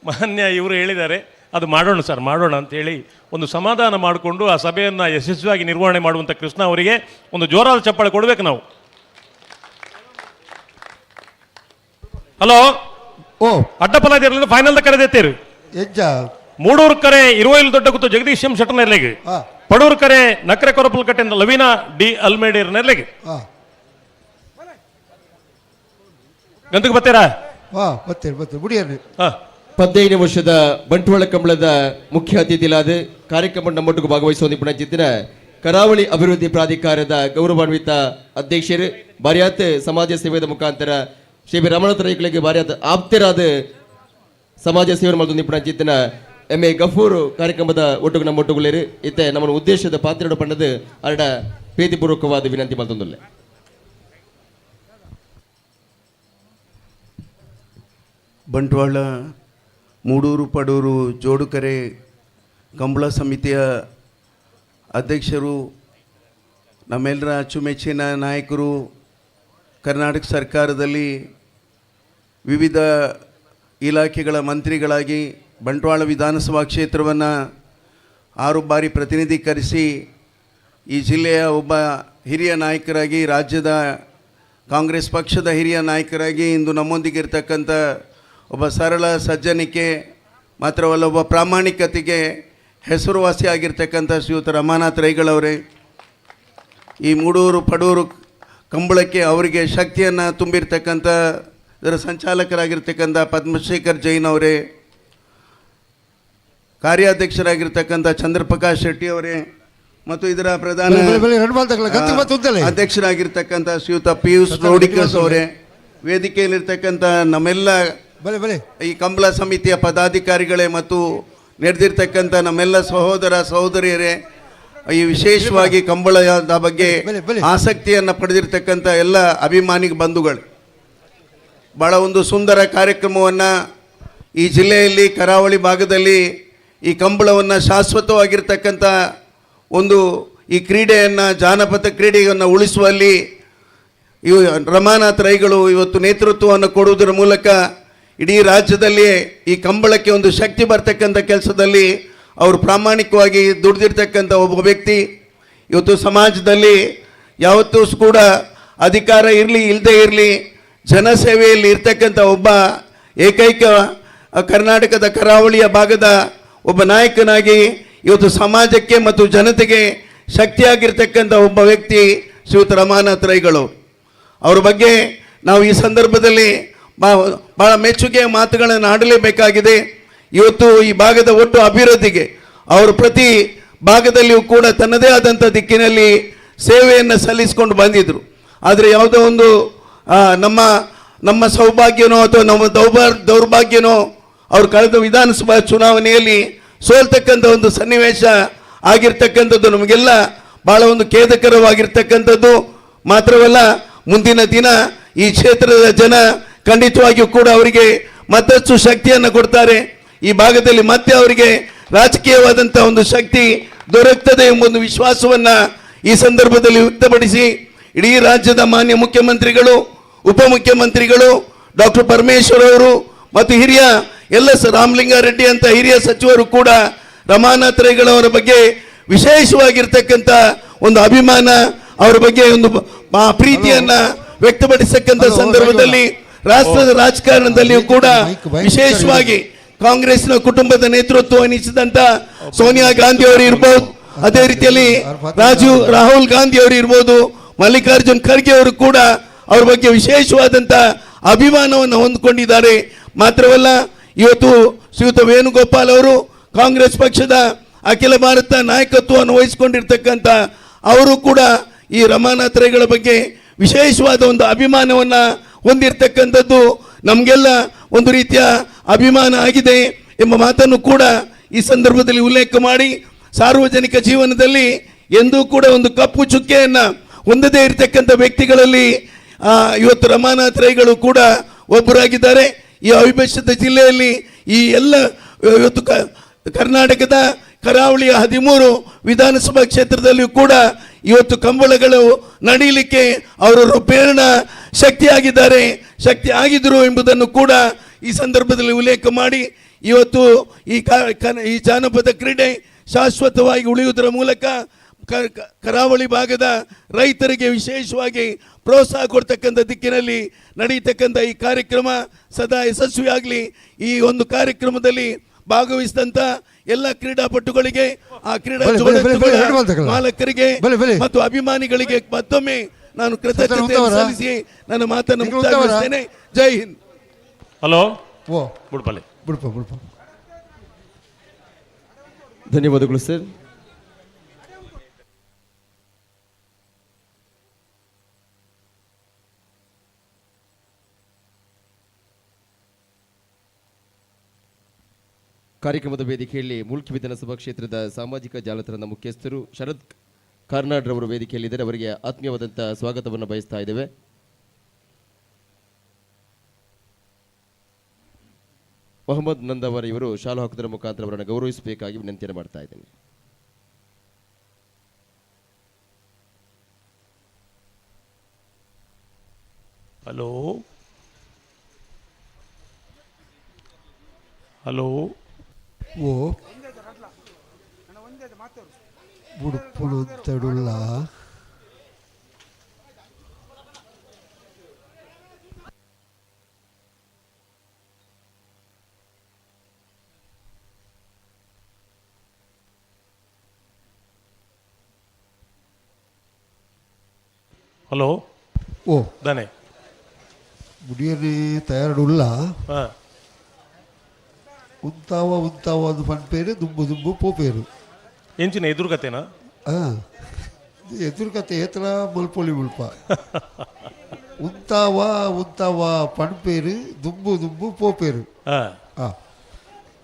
[SPEAKER 12] ಮಾನ್ಯ ಇವರು ಹೇಳಿದ್ದಾರೆ, ಅದು ಮಾಡೋಣ ಸರ್ ಮಾಡೋಣ ಅಂತೇಳಿ ಒಂದು ಸಮಾಧಾನ ಮಾಡಿಕೊಂಡು ಆ ಸಭೆಯನ್ನು ಯಶಸ್ವಿಯಾಗಿ ನಿರ್ವಹಣೆ ಮಾಡುವಂಥ ಕೃಷ್ಣ ಅವರಿಗೆ ಒಂದು ಜೋರಾದ ಚಪ್ಪಾಳೆ ಕೊಡಬೇಕು ನಾವು. ಹಲೋ,
[SPEAKER 13] ಓ
[SPEAKER 12] ಅಡ್ಡಪಲ ಫೈನಲ್ ಕರೆದೇತೀರಿ. ಮೂಡೂರು ಕರೆ ಇರುವೈಲ್ ದೊಡ್ಡ ಗುತ್ತು ಜಗದೀಶ್ ಎಂ ಶೆಟ್ಟರ್ನೆರ್ಲೆಗೆ, ಪಡೂರು ಕರೆ ನಕ್ರೆ ಕೊರಪಲ್ ಕಟ್ಟೆಯಿಂದ ಲವೀನಾ ಡಿ ಅಲ್ಮೇಡಿಯರ್ ನೆರ್ಲೆಗೆ. ಗಂತಕ್ಕೆ ಬರ್ತೀರಾ?
[SPEAKER 13] ಬರ್ತೀರಿ.
[SPEAKER 6] 15 ವರ್ಷದ ಬಂಟ್ವಾಳ ಕಂಬಳದ ಮುಖ್ಯ ಅತಿಥಿಲಾದ ಕಾರ್ಯಕ್ರಮ ನಮ್ಮೊಟ್ಟಿಗೆ ಭಾಗವಹಿಸುವ ನಿಪುಣ ಕರಾವಳಿ ಅಭಿವೃದ್ಧಿ ಪ್ರಾಧಿಕಾರದ ಗೌರವಾನ್ವಿತ ಅಧ್ಯಕ್ಷರು, ಬಾರ್ಯಾತ್ ಸಮಾಜ ಸೇವೆಯ ಮುಖಾಂತರ ಶ್ರೀ ಬಿ ರಮಣಾಥ ರೈಗಳಿಗೆ ಬಾರ್ಯಾತ್ ಆಪ್ತರಾದ ಸಮಾಜ ಸೇವೆ ಮಾಡಿದ ನಿಪುಣ ಚಿತ್ತನ ಎಂ ಎ ಗಫೂರ್ ಕಾರ್ಯಕ್ರಮದ ಒಟ್ಟಿಗೆ ನಮ್ಮೊಟ್ಟುಗುಳ್ಳೇರು. ಇತ್ತೆ ನಮ್ಮ ಉದ್ದೇಶದ ಪಾತ್ರ ಪಣ್ಣದು ಅರಡ ಪ್ರೀತಿಪೂರ್ವಕವಾದ ವಿನಂತಿ ಮತ್ತೊಂದಲ್ಲೇ.
[SPEAKER 14] ಬಂಟ್ವಾಳ ಮೂಡೂರು ಪಡೂರು ಜೋಡುಕರೆ ಕಂಬಳ ಸಮಿತಿಯ ಅಧ್ಯಕ್ಷರು, ನಮ್ಮೆಲ್ಲರ ಅಚ್ಚುಮೆಚ್ಚಿನ ನಾಯಕರು, ಕರ್ನಾಟಕ ಸರ್ಕಾರದಲ್ಲಿ ವಿವಿಧ ಇಲಾಖೆಗಳ ಮಂತ್ರಿಗಳಾಗಿ ಬಂಟ್ವಾಳ ವಿಧಾನಸಭಾ ಕ್ಷೇತ್ರವನ್ನು 6 ಬಾರಿ ಪ್ರತಿನಿಧೀಕರಿಸಿ ಈ ಜಿಲ್ಲೆಯ ಒಬ್ಬ ಹಿರಿಯ ನಾಯಕರಾಗಿ, ರಾಜ್ಯದ ಕಾಂಗ್ರೆಸ್ ಪಕ್ಷದ ಹಿರಿಯ ನಾಯಕರಾಗಿ ಇಂದು ನಮ್ಮೊಂದಿಗೆ ಇರತಕ್ಕಂಥ ಒಬ್ಬ ಸರಳ ಸಜ್ಜನಿಕೆ, ಮಾತ್ರವಲ್ಲ ಒಬ್ಬ ಪ್ರಾಮಾಣಿಕತೆಗೆ ಹೆಸರುವಾಸಿಯಾಗಿರ್ತಕ್ಕಂಥ ಶ್ರೀಯುತ ರಮಾನಾಥ್ ರೈಗಳವರೇ, ಈ ಮೂಡೂರು ಪಡೂರು ಕಂಬಳಕ್ಕೆ ಅವರಿಗೆ ಶಕ್ತಿಯನ್ನು ತುಂಬಿರ್ತಕ್ಕಂಥ ಇದರ ಸಂಚಾಲಕರಾಗಿರ್ತಕ್ಕಂಥ ಪದ್ಮಶೇಖರ್ ಜೈನ್ ಅವರೇ, ಕಾರ್ಯಾಧ್ಯಕ್ಷರಾಗಿರ್ತಕ್ಕಂಥ ಚಂದ್ರಪ್ರಕಾಶ್ ಶೆಟ್ಟಿ ಅವರೇ ಮತ್ತು ಇದರ ಪ್ರಧಾನ ಅಧ್ಯಕ್ಷರಾಗಿರ್ತಕ್ಕಂಥ ಶ್ರೀಯುತ ಪಿಯೂಷ್ ರೋಡಿಕಸ್ ಅವರೇ, ವೇದಿಕೆಯಲ್ಲಿರ್ತಕ್ಕಂಥ ನಮ್ಮೆಲ್ಲ ಈ ಕಂಬಳ ಸಮಿತಿಯ ಪದಾಧಿಕಾರಿಗಳೇ ಮತ್ತು ನಡೆದಿರ್ತಕ್ಕಂಥ ನಮ್ಮೆಲ್ಲ ಸಹೋದರ ಸಹೋದರಿಯರೇ, ಈ ವಿಶೇಷವಾಗಿ ಕಂಬಳದ ಬಗ್ಗೆ ಆಸಕ್ತಿಯನ್ನು ಪಡೆದಿರ್ತಕ್ಕಂಥ ಎಲ್ಲ ಅಭಿಮಾನಿ ಬಂಧುಗಳು, ಭಾಳ ಒಂದು ಸುಂದರ ಕಾರ್ಯಕ್ರಮವನ್ನು ಈ ಜಿಲ್ಲೆಯಲ್ಲಿ ಕರಾವಳಿ ಭಾಗದಲ್ಲಿ ಈ ಕಂಬಳವನ್ನು ಶಾಶ್ವತವಾಗಿರ್ತಕ್ಕಂಥ ಒಂದು ಈ ಕ್ರೀಡೆಯನ್ನು, ಜಾನಪದ ಕ್ರೀಡೆಯನ್ನು ಉಳಿಸುವಲ್ಲಿ ಇವು ರಮಾನಾಥ್ ರೈಗಳು ಇವತ್ತು ನೇತೃತ್ವವನ್ನು ಕೊಡುವುದರ ಮೂಲಕ ಇಡೀ ರಾಜ್ಯದಲ್ಲಿ ಈ ಕಂಬಳಕ್ಕೆ ಒಂದು ಶಕ್ತಿ ಬರ್ತಕ್ಕಂಥ ಕೆಲಸದಲ್ಲಿ ಅವರು ಪ್ರಾಮಾಣಿಕವಾಗಿ ದುಡಿದಿರ್ತಕ್ಕಂಥ ಒಬ್ಬ ವ್ಯಕ್ತಿ. ಇವತ್ತು ಸಮಾಜದಲ್ಲಿ ಯಾವತ್ತೂ ಕೂಡ ಅಧಿಕಾರ ಇರಲಿ ಇಲ್ಲದೇ ಇರಲಿ ಜನಸೇವೆಯಲ್ಲಿ ಇರ್ತಕ್ಕಂಥ ಒಬ್ಬ ಏಕೈಕ ಕರ್ನಾಟಕದ ಕರಾವಳಿಯ ಭಾಗದ ಒಬ್ಬ ನಾಯಕನಾಗಿ ಇವತ್ತು ಸಮಾಜಕ್ಕೆ ಮತ್ತು ಜನತೆಗೆ ಶಕ್ತಿಯಾಗಿರ್ತಕ್ಕಂಥ ಒಬ್ಬ ವ್ಯಕ್ತಿ ಶ್ರೀಯುತ ರಮಾನಾಥ್ ರೈಗಳು. ಅವ್ರ ಬಗ್ಗೆ ನಾವು ಈ ಸಂದರ್ಭದಲ್ಲಿ ಭಾಳ ಮೆಚ್ಚುಗೆಯ ಮಾತುಗಳನ್ನು ಆಡಲೇಬೇಕಾಗಿದೆ. ಇವತ್ತು ಈ ಭಾಗದ ಒಟ್ಟು ಅಭಿವೃದ್ಧಿಗೆ ಅವರು ಪ್ರತಿ ಭಾಗದಲ್ಲಿಯೂ ಕೂಡ ತನ್ನದೇ ಆದಂಥ ದಿಕ್ಕಿನಲ್ಲಿ ಸೇವೆಯನ್ನು ಸಲ್ಲಿಸಿಕೊಂಡು ಬಂದಿದ್ದರು. ಆದರೆ ಯಾವುದೋ ಒಂದು ನಮ್ಮ ನಮ್ಮ ಸೌಭಾಗ್ಯನೋ ಅಥವಾ ನಮ್ಮ ದೌರ್ಭಾಗ್ಯನೋ ಅವರು ಕಳೆದ ವಿಧಾನಸಭಾ ಚುನಾವಣೆಯಲ್ಲಿ ಸೋಲ್ತಕ್ಕಂಥ ಒಂದು ಸನ್ನಿವೇಶ ಆಗಿರ್ತಕ್ಕಂಥದ್ದು ನಮಗೆಲ್ಲ ಭಾಳ ಒಂದು ಖೇದಕರವಾಗಿರ್ತಕ್ಕಂಥದ್ದು. ಮಾತ್ರವಲ್ಲ, ಮುಂದಿನ ದಿನ ಈ ಕ್ಷೇತ್ರದ ಜನ ಖಂಡಿತವಾಗಿಯೂ ಕೂಡ ಅವರಿಗೆ ಮತ್ತಷ್ಟು ಶಕ್ತಿಯನ್ನು ಕೊಡ್ತಾರೆ. ಈ ಭಾಗದಲ್ಲಿ ಮತ್ತೆ ಅವರಿಗೆ ರಾಜಕೀಯವಾದಂಥ ಒಂದು ಶಕ್ತಿ ದೊರಕ್ತದೆ ಎಂಬ ಒಂದು ವಿಶ್ವಾಸವನ್ನು ಈ ಸಂದರ್ಭದಲ್ಲಿ ವ್ಯಕ್ತಪಡಿಸಿ, ಇಡೀ ರಾಜ್ಯದ ಮಾನ್ಯ ಮುಖ್ಯಮಂತ್ರಿಗಳು, ಉಪಮುಖ್ಯಮಂತ್ರಿಗಳು ಡಾಕ್ಟರ್ ಪರಮೇಶ್ವರ್ ಅವರು ಮತ್ತು ಹಿರಿಯ ಎಲ್ಲ ರಾಮಲಿಂಗಾರೆಡ್ಡಿ ಅಂತ ಹಿರಿಯ ಸಚಿವರು ಕೂಡ ರಮಾನಾಥ್ ರೈಗಳವರ ಬಗ್ಗೆ ವಿಶೇಷವಾಗಿರ್ತಕ್ಕಂಥ ಒಂದು ಅಭಿಮಾನ, ಅವರ ಬಗ್ಗೆ ಒಂದು ಪ್ರೀತಿಯನ್ನು ವ್ಯಕ್ತಪಡಿಸಕ್ಕಂತ ಸಂದರ್ಭದಲ್ಲಿ ರಾಷ್ಟ್ರದ ರಾಜಕಾರಣದಲ್ಲಿಯೂ ಕೂಡ ವಿಶೇಷವಾಗಿ ಕಾಂಗ್ರೆಸ್ನ ಕುಟುಂಬದ ನೇತೃತ್ವ ವಹಿಸಿದಂತ ಸೋನಿಯಾ ಗಾಂಧಿ ಅವರು ಇರ್ಬೋದು, ಅದೇ ರೀತಿಯಲ್ಲಿ ರಾಹುಲ್ ಗಾಂಧಿ ಅವರು ಇರ್ಬೋದು, ಮಲ್ಲಿಕಾರ್ಜುನ್ ಖರ್ಗೆ ಅವರು ಕೂಡ ಅವ್ರ ಬಗ್ಗೆ ವಿಶೇಷವಾದಂತ ಅಭಿಮಾನವನ್ನು ಹೊಂದಿಕೊಂಡಿದ್ದಾರೆ. ಮಾತ್ರವಲ್ಲ, ಇವತ್ತು ಶ್ರೀಯುತ ವೇಣುಗೋಪಾಲ್ ಅವರು ಕಾಂಗ್ರೆಸ್ ಪಕ್ಷದ ಅಖಿಲ ಭಾರತ ನಾಯಕತ್ವವನ್ನು ವಹಿಸಿಕೊಂಡಿರ್ತಕ್ಕಂಥ ಅವರು ಕೂಡ ಈ ರಮಾನಾಥ ರೈಗಳ ಬಗ್ಗೆ ವಿಶೇಷವಾದ ಒಂದು ಅಭಿಮಾನವನ್ನು ಹೊಂದಿರತಕ್ಕಂಥದ್ದು ನಮಗೆಲ್ಲ ಒಂದು ರೀತಿಯ ಅಭಿಮಾನ ಆಗಿದೆ ಎಂಬ ಮಾತನ್ನು ಕೂಡ ಈ ಸಂದರ್ಭದಲ್ಲಿ ಉಲ್ಲೇಖ ಮಾಡಿ, ಸಾರ್ವಜನಿಕ ಜೀವನದಲ್ಲಿ ಎಂದೂ ಕೂಡ ಒಂದು ಕಪ್ಪು ಚುಕ್ಕೆಯನ್ನು ಹೊಂದದೇ ಇರತಕ್ಕಂಥ ವ್ಯಕ್ತಿಗಳಲ್ಲಿ ಇವತ್ತು ರಮಾನಾಥ ರೈಗಳು ಕೂಡ ಒಬ್ಬರಾಗಿದ್ದಾರೆ. ಈ ಅವಿಭಜಿತ ಜಿಲ್ಲೆಯಲ್ಲಿ ಈ ಎಲ್ಲ ಇವತ್ತು ಕರ್ನಾಟಕದ ಕರಾವಳಿಯ 13 ವಿಧಾನಸಭಾ ಕ್ಷೇತ್ರದಲ್ಲಿಯೂ ಕೂಡ ಇವತ್ತು ಕಂಬಳಗಳು ನಡೀಲಿಕ್ಕೆ ಅವರವರು ಪ್ರೇರಣಾ ಶಕ್ತಿಯಾಗಿದ್ದಾರೆ, ಶಕ್ತಿ ಆಗಿದ್ದರು ಎಂಬುದನ್ನು ಕೂಡ ಈ ಸಂದರ್ಭದಲ್ಲಿ ಉಲ್ಲೇಖ ಮಾಡಿ, ಇವತ್ತು ಈ ಜಾನಪದ ಕ್ರೀಡೆ ಶಾಶ್ವತವಾಗಿ ಉಳಿಯುವುದರ ಮೂಲಕ ಕರಾವಳಿ ಭಾಗದ ರೈತರಿಗೆ ವಿಶೇಷವಾಗಿ ಪ್ರೋತ್ಸಾಹ ಕೊಡ್ತಕ್ಕಂಥ ದಿಕ್ಕಿನಲ್ಲಿ ನಡೆಯತಕ್ಕಂಥ ಈ ಕಾರ್ಯಕ್ರಮ ಸದಾ ಯಶಸ್ವಿಯಾಗಲಿ. ಈ ಒಂದು ಕಾರ್ಯಕ್ರಮದಲ್ಲಿ ಭಾಗವಹಿಸಿದಂಥ ಎಲ್ಲ ಕ್ರೀಡಾಪಟುಗಳಿಗೆ, ಆ ಕ್ರೀಡಾ ಮಾಲಕರಿಗೆ ಮತ್ತು ಅಭಿಮಾನಿಗಳಿಗೆ ಮತ್ತೊಮ್ಮೆ ನಾನು ಕೃತಜ್ಞತೆ ಸಲ್ಲಿಸಿ ನನ್ನ ಮಾತನ್ನು ಮುಕ್ತಾಯಗೊಳಿಸ್ತೇನೆ. ಜೈ ಹಿಂದ್.
[SPEAKER 12] ಹಲೋ,
[SPEAKER 6] ಧನ್ಯವಾದಗಳು ಸರ್. ಕಾರ್ಯಕ್ರಮದ ವೇದಿಕೆಯಲ್ಲಿ ಮೂಲ್ಕಿ ವಿಧಾನಸಭಾ ಕ್ಷೇತ್ರದ ಸಾಮಾಜಿಕ ಜಾಲತಾಣದ ಮುಖ್ಯಸ್ಥರು ಶರತ್ ಕಾರ್ನಾಡ್ ರವರು ವೇದಿಕೆಯಲ್ಲಿದ್ದಾರೆ. ಅವರಿಗೆ ಆತ್ಮೀಯವಾದಂತಹ ಸ್ವಾಗತವನ್ನು ಬಯಸ್ತಾ ಇದ್ದೇವೆ. ಮೊಹಮ್ಮದ್ ನಂದವರ್ ಇವರು ಶಾಲು ಹಾಕುವುದರ ಮುಖಾಂತರ ಅವರನ್ನು ಗೌರವಿಸಬೇಕಾಗಿ ವಿನಂತಿಯನ್ನು ಮಾಡ್ತಾ ಇದ್ದೇನೆ.
[SPEAKER 12] ಹಲೋ ಹಲೋ,
[SPEAKER 13] ಓ ಬುಡುಪುಣಂತಡುಲ್ಲ.
[SPEAKER 12] ಹಲೋ,
[SPEAKER 13] ಓ
[SPEAKER 12] ದಾನೆ
[SPEAKER 13] ಬುಡಿಯನೆ ತಯಾರುಡುಲ್ಲ. ಉಂತಾವ ಉಂತಾವ ಅದು ಪನ್ಪೇರು ದುಂಬು ದುಂಬು ಪೋಪೇರು.
[SPEAKER 12] ಎಂಚಿನ ಎದುರುಕತೆನಾ?
[SPEAKER 13] ಹಾಂ, ಎದುರುಕತೆ ಏತರ ಮಲ್ಪೊಲಿ ಮುಲ್ಪ. ಉಂತಾವ ಉಂತಾವ ಪನ್ಪೇರು ದುಂಬು ದುಂಬು ಪೋಪೇರು.
[SPEAKER 12] ಹಾಂ,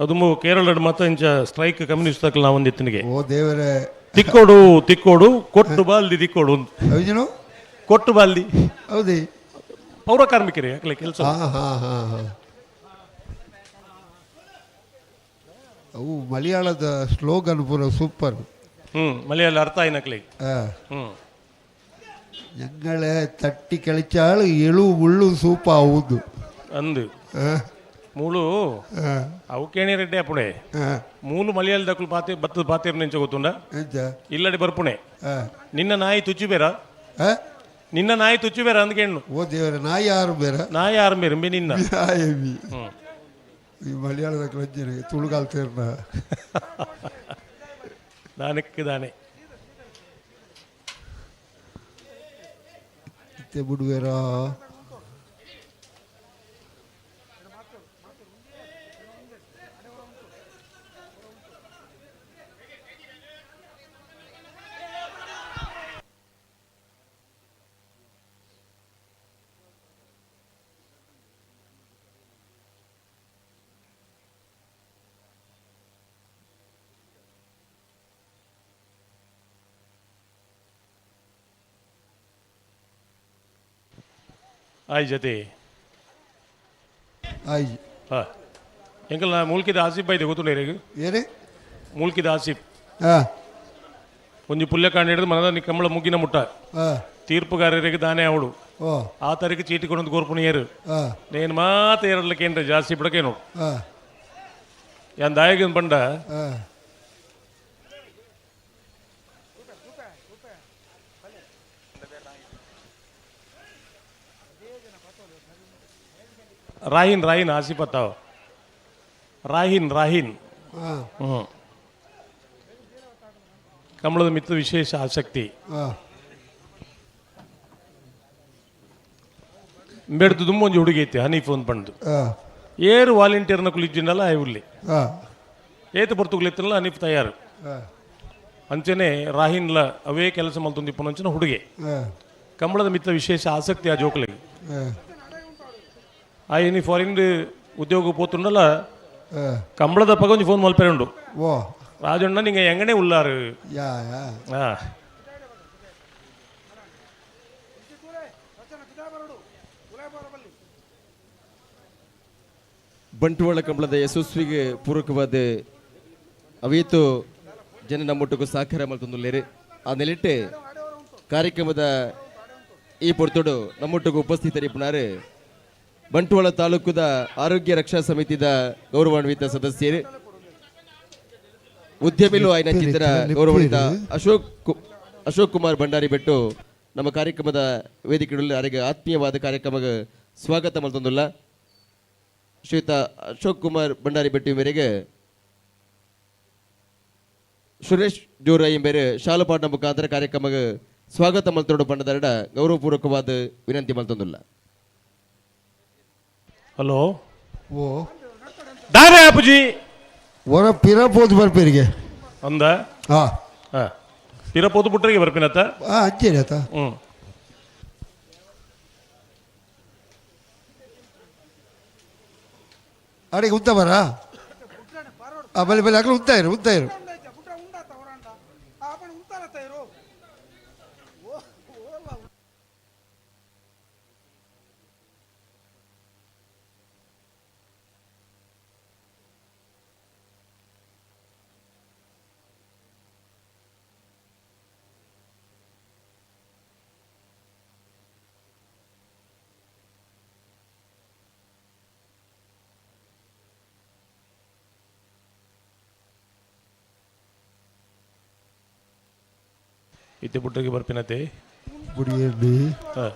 [SPEAKER 12] ಅದು ಕೇರಳದ ಮತ್ತ ಇಂಚ ಸ್ಟ್ರೈಕ್ ಕಮ್ಯುನಿಸ್ಟ್ ತಕ್ಕಲ್ ನಾವು ಒಂದಿತ್ತನಿಗೆ.
[SPEAKER 13] ಓ ದೇವರೇ,
[SPEAKER 12] ತಿಕ್ಕೋಡು ತಿಕ್ಕೋಡು ಕೊಟ್ಟು ಬಾಲ್ದಿ ತಿಕ್ಕೋಡು.
[SPEAKER 13] ಹೌದೇನು?
[SPEAKER 12] ಕೊಟ್ಟು ಬಾಲ್ದಿ.
[SPEAKER 13] ಹೌದೇ?
[SPEAKER 12] ಪೌರ ಕಾರ್ಮಿಕರೇ ಯಾಕಲೆ ಕೆಲಸ.
[SPEAKER 13] ಹಾಂ ಹಾಂ ಹಾಂ ಹಾಂ, ಅವು ಮಲಯಾಳದ ಸ್ಲೋಗನ್ ಪೂರ ಸೂಪರ್.
[SPEAKER 12] ಮಲಯಾಳ ಅರ್ಥ ಆಯ್ನಕ್ಲೆ.
[SPEAKER 13] ഞങ്ങളെ തട്ടി കളിച്ചാൽ എളു മുള്ളു സൂപ്പാവുന്നു
[SPEAKER 12] ಅಂದು ಮೂಳು ಅವು ಕೇಣಿ ರೆಡ್ಡಿ ಅಪ್ಪುಣೆ ಮೂಲು ಮಲಯಾಳ ದಕ್ಕಲು ಪಾತೆ ಬತ್ತದ ಪಾತೇರ್ ನೆಂಚ ಗೊತ್ತುಂಡ ಇಲ್ಲಡೆ ಬರ್ಪುಣೆ. ನಿನ್ನ ನಾಯಿ ತುಚ್ಚು ಬೇರ, ನಿನ್ನ ನಾಯಿ ತುಚ್ಚು ಬೇರ ಅಂದ್ಕೇಣ್ಣು.
[SPEAKER 13] ಓ ದೇವರ, ನಾಯಿ ಯಾರು ಬೇರ?
[SPEAKER 12] ನಾಯಿ ಯಾರು ಬೇರೆ ನಿನ್ನ.
[SPEAKER 13] ಈ ಮಲಯಾಳದ ಕ್ಲಂಜನೆ ತುಳುಗಾಲ್ ತೇರ್ನ
[SPEAKER 12] ದಾನಕ್ಕೆ ದಾನೆ
[SPEAKER 13] ಇತ್ತೆ ಬಿಡುವೆರಾ?
[SPEAKER 12] ಆಯ್ ಜೊತೆ
[SPEAKER 13] ಆಯ್.
[SPEAKER 12] ಹಾಂ, ಎಂಕಲ್ ಮೂಲ್ಕಿದ ಆಸಿಫ್ ಬೈದೆ ಗೊತ್ತುಂಡ ಇರೆಗ್?
[SPEAKER 13] ಏನೇ
[SPEAKER 12] ಮೂಲ್ಕಿದ ಆಸಿಫ್.
[SPEAKER 13] ಹಾಂ,
[SPEAKER 12] ಒಂಜಿ ಪುಲ್ಯ ಕಾಂಡ ಹಿಡಿದು ಮನದ ಕಂಬಳ ಮುಗ್ಗಿನ ಮುಟ್ಟ ತೀರ್ಪುಗಾರರಿಗೆ ದಾನೆ ಅವಳು. ಆ ತಾರೀಕು ಚೀಟಿ ಕೊಂಡು ಕೋರ್ಪುಣಿಯರು ನೇನು ಮಾತ ಎರಡ್ಲಕ್ಕೇನ್ರ ಜಾಸ್ತಿ ಬಿಡಕೇನು ಯಾನ್ ದಾಯಗನ್ ಬಂಡ. Rahin Rahin Asif ಅತ್ತಾವ ರಾಹಿನ್ ರಾಹಿನ್. ಹ್ಞೂ, ಕಂಬಳದ ಮಿತ್ರ ವಿಶೇಷ ಆಸಕ್ತಿ. ಬೇಡ್ದು ತುಂಬ ಒಂಜಿ ಹುಡುಗಿ ಐತಿ ಹನೀಫ್ ಒಂದು ಪಂಡು. ಏರು ವಾಲಂಟಿಯರ್ನ ಕುಲಿಜ್ಜಿಂಡಲ್ಲ ಉಲ್ಲಿ ಏತು ಪೊರ್ತುಗುಲಿತ್ತಲ್ಲ ಹನೀಫ್ ತಯಾರು. ಅಂಚನೆ ರಾಹಿನ್ಲ ಅವೇ ಕೆಲಸ ಮಲ್ತೊಂದಿಪ್ಪುನಂಚಿನ ಹುಡುಗೆ. ಕಂಬಳದ ಮಿತ್ರ ವಿಶೇಷ ಆಸಕ್ತಿ ಆ ಜೋಕುಲಿಗೆ. ಆ ಏನಿ ಫಾರಿನ್ ಉದ್ಯೋಗ ಪೋತುಂಡಲ್ಲ ಕಂಬಳದ ಪಗ ಒಂಜಿ ಫೋನ್ ಮಲ್ಪೆರೆ ಉಂಡು.
[SPEAKER 13] ಓ
[SPEAKER 12] ರಾಜಣ್ಣ ನಿಂಗೆ ಎಂಗನೇ ಉಲ್ಲಾರು.
[SPEAKER 13] ಯಾ ಯಾ
[SPEAKER 12] ಹಾಂ
[SPEAKER 6] ಬಂಟ್ವಾಳ ಕಂಬಳದ ಯಶಸ್ವಿಗೆ ಪೂರಕವಾದ ಅವೀತು ಜನ ನಮ್ಮೊಟ್ಟಿಗೂ ಸಹಕಾರ ಮಲ್ತೊಂದುಲ್ಲೇರು. ಆ ನೆಲೆಟ್ ಕಾರ್ಯಕ್ರಮದ ಈ ಪೊರ್ತುಡು ನಮ್ಮೊಟ್ಟಿಗೆ ಉಪಸ್ಥಿತರಿಪ್ಪುನಾರು ಬಂಟ್ವಾಳ ತಾಲೂಕುದ ಆರೋಗ್ಯ ರಕ್ಷಾ ಸಮಿತಿದ ಗೌರವಾನ್ವಿತ ಸದಸ್ಯರು ಉದ್ಯಮಿಲು ಆಯ್ನ ಚಿತ್ರ ಗೌರವಾನ್ವಿತ ಅಶೋಕ್ ಕುಮಾರ್ ಭಂಡಾರಿ ಬೆಟ್ಟು ನಮ್ಮ ಕಾರ್ಯಕ್ರಮದ ವೇದಿಕೆಯಲ್ಲಿ ಅವರಿಗೆ ಆತ್ಮೀಯವಾದ ಕಾರ್ಯಕ್ರಮಕ್ಕೆ ಸ್ವಾಗತ ಮಲ್ತೊಂದುಲ್ಲ. ಶ್ರೀಯುತ ಅಶೋಕ್ ಕುಮಾರ್ ಭಂಡಾರಿ ಬೆಟ್ಟು ಮೇರೆಗೆ ಸುರೇಶ್ ಜೋರೈ ಬೇರೆ ಶಾಲುಪಾಟ್ನ ಮುಖಾಂತರ ಕಾರ್ಯಕ್ರಮಕ್ಕೆ ಸ್ವಾಗತ ಮಲ್ತೊಡು ಬಣ್ಣದರಡ ಗೌರವಪೂರ್ವಕವಾದ ವಿನಂತಿ ಮಲ್ತೊಂದುಲ್ಲ.
[SPEAKER 12] ಹಲೋ
[SPEAKER 13] ಓ
[SPEAKER 12] ದಾರೆ ಅಪ್ಪುಜಿ
[SPEAKER 13] ಒರ ಪಿರಪೋದು ಬರ್ಪೇರಿಗೆ
[SPEAKER 12] ಅಂದ
[SPEAKER 13] ಹಾಂ
[SPEAKER 12] ಹಾಂ ಪಿರಪೋದು ಬಿಟ್ರಿಗೆ ಬರ್ಪಿನತ್ತ
[SPEAKER 13] ಹಾಂ ಅಂಚೇರಿ ಆತ.
[SPEAKER 12] ಹ್ಞೂ
[SPEAKER 13] ಅಡಿಗೆ ಉದ್ದ ಬರ ಬಲೆ ಬಲೆ ಅಗಲ ಉದ್ದ ಇರು ಉದ್ದ ಇರು.
[SPEAKER 12] ಇತ್ತೆ ಬುಟ್ಟಗೆ ಬರ್ಪಿನತೆ
[SPEAKER 13] ಬುಡಿಯಡ್ಡಿ
[SPEAKER 12] ಹಾಂ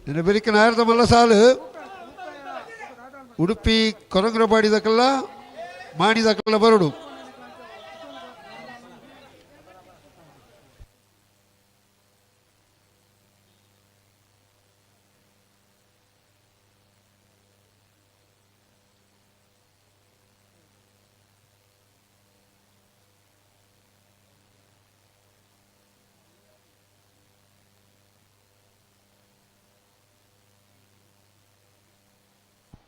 [SPEAKER 13] ನಿನ್ನ ಬೆರಿಕೆ ನಾಯರ್ದ ಮಲ್ಲ ಸಾಲು ಉಡುಪಿ ಕೊರಂಗ್ರಬಾಡಿದಕ್ಕೆಲ್ಲ ಮಾಡಿದಕ್ಕೆಲ್ಲ ಬರೋಡು.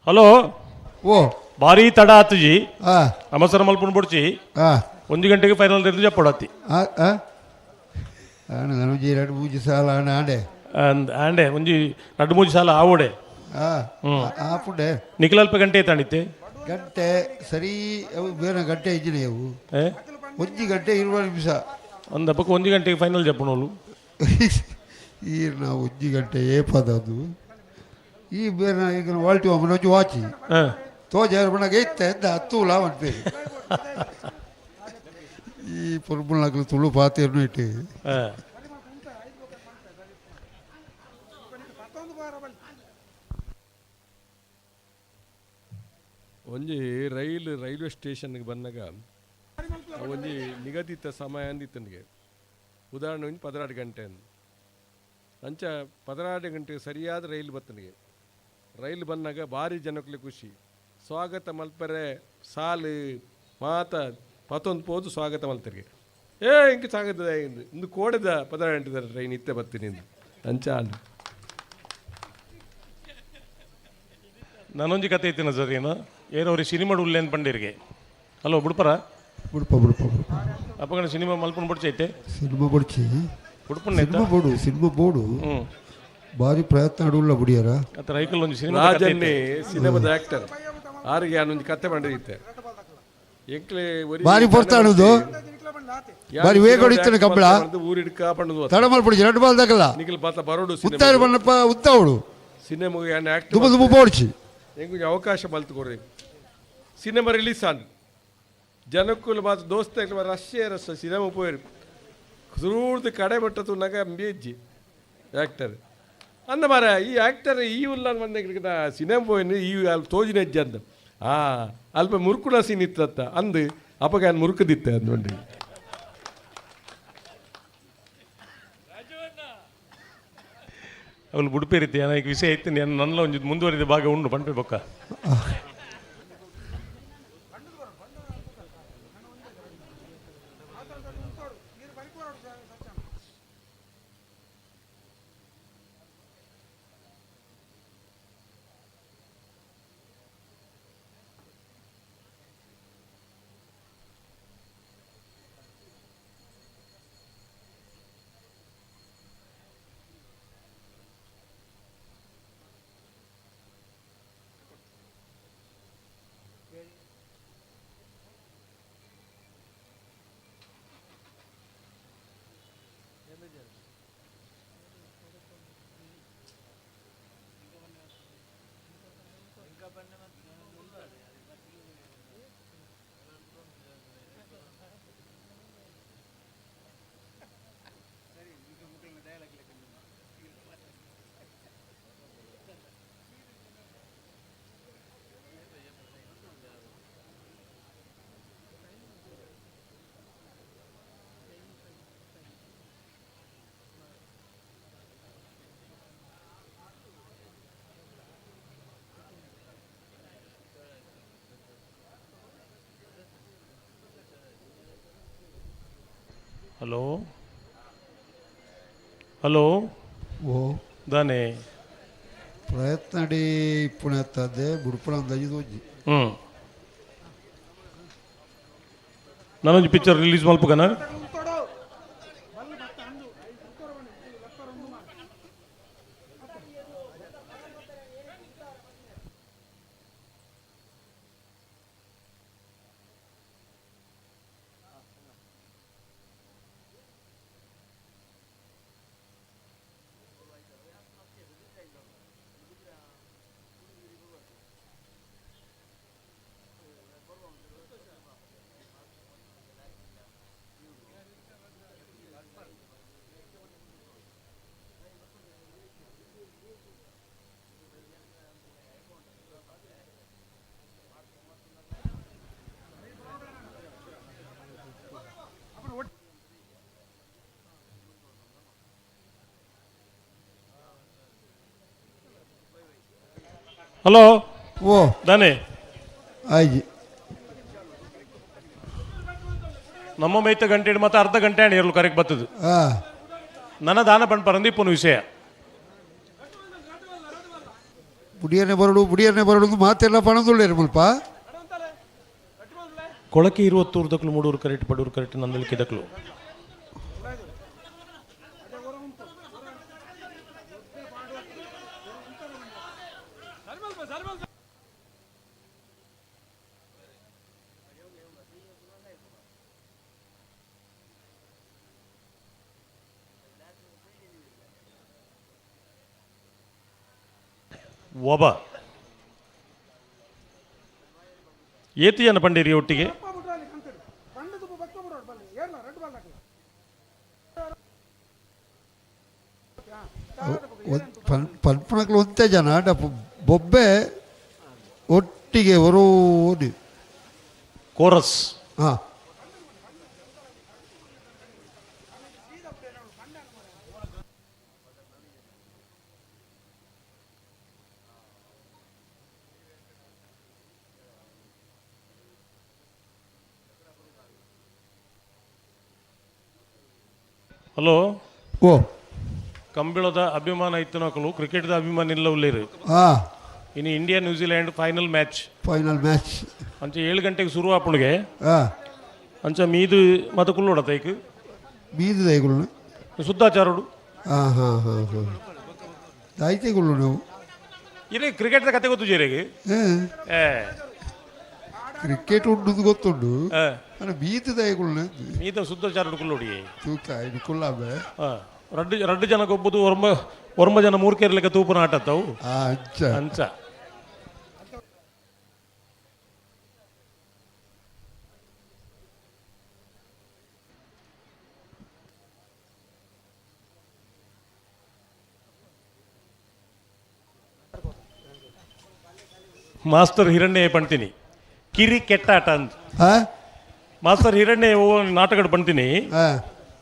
[SPEAKER 12] ಹಲೋ
[SPEAKER 13] ಓ
[SPEAKER 12] ಭಾರಿ ತಡ ಆತುಜಿ ಅವಸರ ಮಲ್ಪುಂಡು ಬುಡ್ಚಿ. ಒಂದು ಗಂಟೆಗೆ ಫೈನಲ್ ತೆಗೆದು ಜಪ್ಪಡತ್ತಿ.
[SPEAKER 13] ಒಂಜಿ ಎರಡು ಮೂಜಿ ಸಾಲ ಆಂಡೆ
[SPEAKER 12] ಆಂಡೆ ಒಂಜಿ ರಡ್ಡು ಮೂಜಿ ಸಾಲ ಆವಡೆ
[SPEAKER 13] ಆಪುಂಡೆ
[SPEAKER 12] ನಿಖಿಲಲ್ಪ ಗಂಟೆ ತಾಣಿತ್ತೆ
[SPEAKER 13] ಗಂಟೆ ಸರಿ ಅವು ಬೇರೆ ಗಂಟೆ ಇಜ್ಜಿನ ಅವು ಒಂಜಿ ಗಂಟೆ 20 ನಿಮಿಷ
[SPEAKER 12] ಒಂದು ಹಬ್ಬಕ್ಕೆ ಒಂದು ಗಂಟೆಗೆ ಫೈನಲ್ ಜಪ್ಪಣೋಲು.
[SPEAKER 13] ಈ ನಾವು ಒಂಜಿ ಗಂಟೆ ಏಪದದು ಈ ಬೇರೆ ಈಗ ವಾಲ್ಟಿ ಒಂಜಿ ವಾಚಿ ತೋಜ ಬಣ್ಣಗೆ ಇತ್ತೆ ಎಂದ ಹತ್ತೂಲ ಪನ್ಪೇರು ಈ ಪೊರ್ಬುಲ್ನಕುಲು ತುಳು ಪಾತೆರ್ನು ಇಟ್ಟು.
[SPEAKER 11] ಒಂಜಿ ರೈಲ್ವೆ ಸ್ಟೇಷನ್ಗೆ ಬಂದಾಗ ಒಂಜಿ ನಿಗದಿತ ಸಮಯ ಅಂದಿತ್ತನಿಗೆ ಉದಾಹರಣೆ ಒಂಜಿ 12 ಗಂಟೆ ಅಂದು ಅಂಚ 12 ಗಂಟೆಗೆ ಸರಿಯಾದ ರೈಲು ಬತ್ತನಿಗೆ. ರೈಲು ಬಂದಾಗ ಭಾರಿ ಜನಕ್ಕಲೆ ಖುಷಿ ಸ್ವಾಗತ ಮಲ್ಪರೆ ಸಾಲು ಮಾತ ಪತ್ತೊಂದು ಪೋದು ಸ್ವಾಗತ ಮಲ್ತರಿಗೆ. ಏ ಇಂಕ ಸ್ವಾಗತ ಇಂದು ಕೋಡೆದ 12 ಗಂಟೆ ಟ್ರೈನ್ ಇತ್ತೆ ಬರ್ತೀನಿ ಅಂಚ.
[SPEAKER 12] ನಾನೊಂಜಿ ಕತೆ ಇತ್ತಿನ ಸರ್ ಏನು ಏರವ್ರಿ ಸಿನಿಮಾ ಉಲ್ಲೇನು ಪಂಡಿರಿಗೆ. ಹಲೋ ಬುಡ್ಪರ
[SPEAKER 13] ಬುಡ್ಪ ಬುಡ್ಪ ಬುಡ್ಪ
[SPEAKER 12] ಅಪ್ಪಗಣ ಸಿನಿಮಾ ಮಲ್ಪುಂಡು ಬುಡ್ಚೈತೆ
[SPEAKER 13] cinema ಬುಡ್ಚಿ
[SPEAKER 12] ಬುಡ್ಪುಂಡು
[SPEAKER 13] cinema board cinema board. ಬಾರಿ ಪ್ರಯತ್ನ ಆಡುಲ್ಲ ಬುಡಿಯರ
[SPEAKER 12] ಅತ್ತ ರೈಕಲ್ ಒಂಜಿ ಸಿನಿಮಾ
[SPEAKER 11] ರಾಜನ್ನೇ ಸಿನಿಮಾದ ಆಕ್ಟರ್ ಆರಿಗೆ ಒಂಜಿ ಕತೆ ಮಾಡಿದ್ದೆ ಎಂಕ್ಲೆ
[SPEAKER 13] ಬಾರಿ ಪೊರ್ತಾಡುದು ಬಾರಿ ವೇಗ ಹೊಡಿತಾನೆ ಕಂಬಳ
[SPEAKER 11] ಊರಿಡ್ಕ ಪಂಡುದು
[SPEAKER 13] ತಡ ಮಲ್ಪುಡಿ ಎರಡು ಬಾಲ್ ದಾಕಲ್ಲ
[SPEAKER 11] ನಿಖಿಲ್ ಬಾತ ಬರೋಡು
[SPEAKER 13] ಉತ್ತಾರು ಬಣ್ಣಪ್ಪ ಉತ್ತಾವಡು
[SPEAKER 11] ಸಿನಿಮಾಗೆ ಯಾನ್ ಆಕ್ಟ್
[SPEAKER 13] ದುಬು ದುಬು ಪೋಡ್ಚಿ
[SPEAKER 11] ಎಂಕ್ ಅವಕಾಶ ಮಲ್ತು ಕೊಡ್ರಿ ಸಿನಿಮಾ ರಿಲೀಸ್ ಆಂಡ್ ಜನಕ್ಕುಲು ಮಾತ ದೋಸ್ತ ರಷ್ಯಾ ರಸ್ ಸಿನಿಮಾ ಪೋಯರು ಸುರೂರ್ದು ಕಡೆ ಮಟ್ಟ ತುನ್ನಾಗ ಅಂಬೇಜ್ಜಿ ಆ್ಯಕ್ಟರ್ ಅಂದ ಮಾರ ಈ ಆ್ಯಕ್ಟರ್ ಈ ಉಲ್ಲ ಬಂದ ಸಿನಿಮಾ ಪೋಯಿನ ಈ ಅಲ್ಲಿ ತೋಜಿನ ಹೆಜ್ಜೆ ಅಂದ ಆ ಅಲ್ಪ ಮುರುಕುನ ಸೀನ್ ಇತ್ತತ್ತ ಅಂದು ಅಪ್ಪಗ ನಾನು ಮುರುಕದಿತ್ತೆ ಅಂದ್ಕೊಂಡ್ರಿ.
[SPEAKER 12] ಅವಳು ಬುಡುಪೆ ರೀತಿ ಈಗ ವಿಷಯ ಇತ್ತು ನನ್ನ ಒಂಜಿ ಮುಂದುವರಿದ ಭಾಗ ಉಂಡು ಪಂಪೆ ಬೊಕ್ಕ. ಹಲೋ ಹಲೋ
[SPEAKER 13] ಓ
[SPEAKER 12] ದಾನೆ
[SPEAKER 13] ಪ್ರಯತ್ನ ಅಡಿ ಇಪ್ಪುಣೆ ಬುಡ್ಪಣ ಅಂದಾಜು ಒಂಜಿ
[SPEAKER 12] ನಾನೊಂಜಿ ಪಿಕ್ಚರ್ ರಿಲೀಸ್ ಮಲ್ಪುಗನ ಹಲೋ
[SPEAKER 13] ಓ
[SPEAKER 12] ದಾನೆ
[SPEAKER 13] ಆಯ್ತು
[SPEAKER 12] ನಮ್ಮ ಮೈತ ಗಂಟೆ ಮತ್ತೆ ಅರ್ಧ ಗಂಟೆ ಆಣಿ ಇರಲು ಕರೆಕ್ಟ್ ಬರ್ತದೆ. ನನ್ನ ದಾನ ಪಂಡ್ ಇಪ್ಪನು ವಿಷಯ
[SPEAKER 13] ಬುಡಿಯನ್ನೇ ಬರಡು ಬುಡಿಯನ್ನೇ ಬರಡು ಮಾತೆಲ್ಲ ಪಣದುಳ್ಳೇರು ಮುಲ್ಪ
[SPEAKER 12] ಕೊಳಕೆ ಇರುವತ್ತೂರು ದಕ್ಲು ಮೂಡೂರು ಕರೆಕ್ಟ್ ಪಡೂರು ಕರೆಕ್ಟ್ ನಂದಳಿಕೆ ದಕ್ಲು. ಒಬ ಏತಿ ಜನ ಪಂಡೀರಿ ಒಟ್ಟಿಗೆ
[SPEAKER 13] ಪನ್ಪಣಕ್ಲು ಒಂತೆ ಜನ ಬೊಬ್ಬೆ ಒಟ್ಟಿಗೆ ಒರೋನಿ
[SPEAKER 12] ಕೋರಸ್.
[SPEAKER 13] ಹಾಂ
[SPEAKER 12] ಹಲೋ
[SPEAKER 13] ಓ
[SPEAKER 12] ಕಂಬಳದ ಅಭಿಮಾನ ಇತ್ತು ನಕಲು ಕ್ರಿಕೆಟ್ದ ಅಭಿಮಾನ ಇಲ್ಲ ಉಳ್ಳೇರು. ಇನ್ನು India New Zealand final match.
[SPEAKER 13] Final match
[SPEAKER 12] ಅಂಚ 7 ಗಂಟೆಗೆ ಶುರು ಆಪುಣಿಗೆ. ಅಂಚ ಮೀದು ಮತ ಕುಲ್ಲೋಡ ತೈಕ್
[SPEAKER 13] ಮೀದು ದೈಗುಳು
[SPEAKER 12] ಶುದ್ಧಾಚಾರುಡು.
[SPEAKER 13] ಹಾಂ ಹಾಂ ಹಾಂ ಹಾಂ ದಾಯ್ತೆಗುಳ್ಳು ನಾವು.
[SPEAKER 12] ಇರೇ ಕ್ರಿಕೆಟ್ ಕತೆ ಗೊತ್ತು ಜೀರಿಗೆ?
[SPEAKER 13] ಕ್ರಿಕೆಟ್ ಉಂಡುದು ಗೊತ್ತುಂಡು, ಮೀತ ದಯಗುಳ್ಳು
[SPEAKER 12] ಮೀತ ಸುದ್ದ ಚಾರ ಕುಲ್ಲೋಡಿ
[SPEAKER 13] ತೂಕ ಕುಲ್ಲಾಬೆ.
[SPEAKER 12] ರಡ್ಡು ರಡ್ಡು ಜನ ಗೊಬ್ಬದು, ಒರ್ಮ ಒರ್ಮ ಜನ ಮೂರ್ಕೇರ್ಲಿಕ್ಕೆ ತೂಪುನ ಆಟ ತಾವು
[SPEAKER 13] ಅಂಚ
[SPEAKER 12] ಅಂಚ. ಮಾಸ್ಟರ್ ಹಿರಣ್ಯ ಪಣ್ತೀನಿ ಕಿರಿ ಕೆಟ್ಟ ಆಟ ಅಂತ. ಮಾಸ್ಟರ್ ಹಿರಣ್ಯ ನಾಟಕ ಪಣ್ತೀನಿ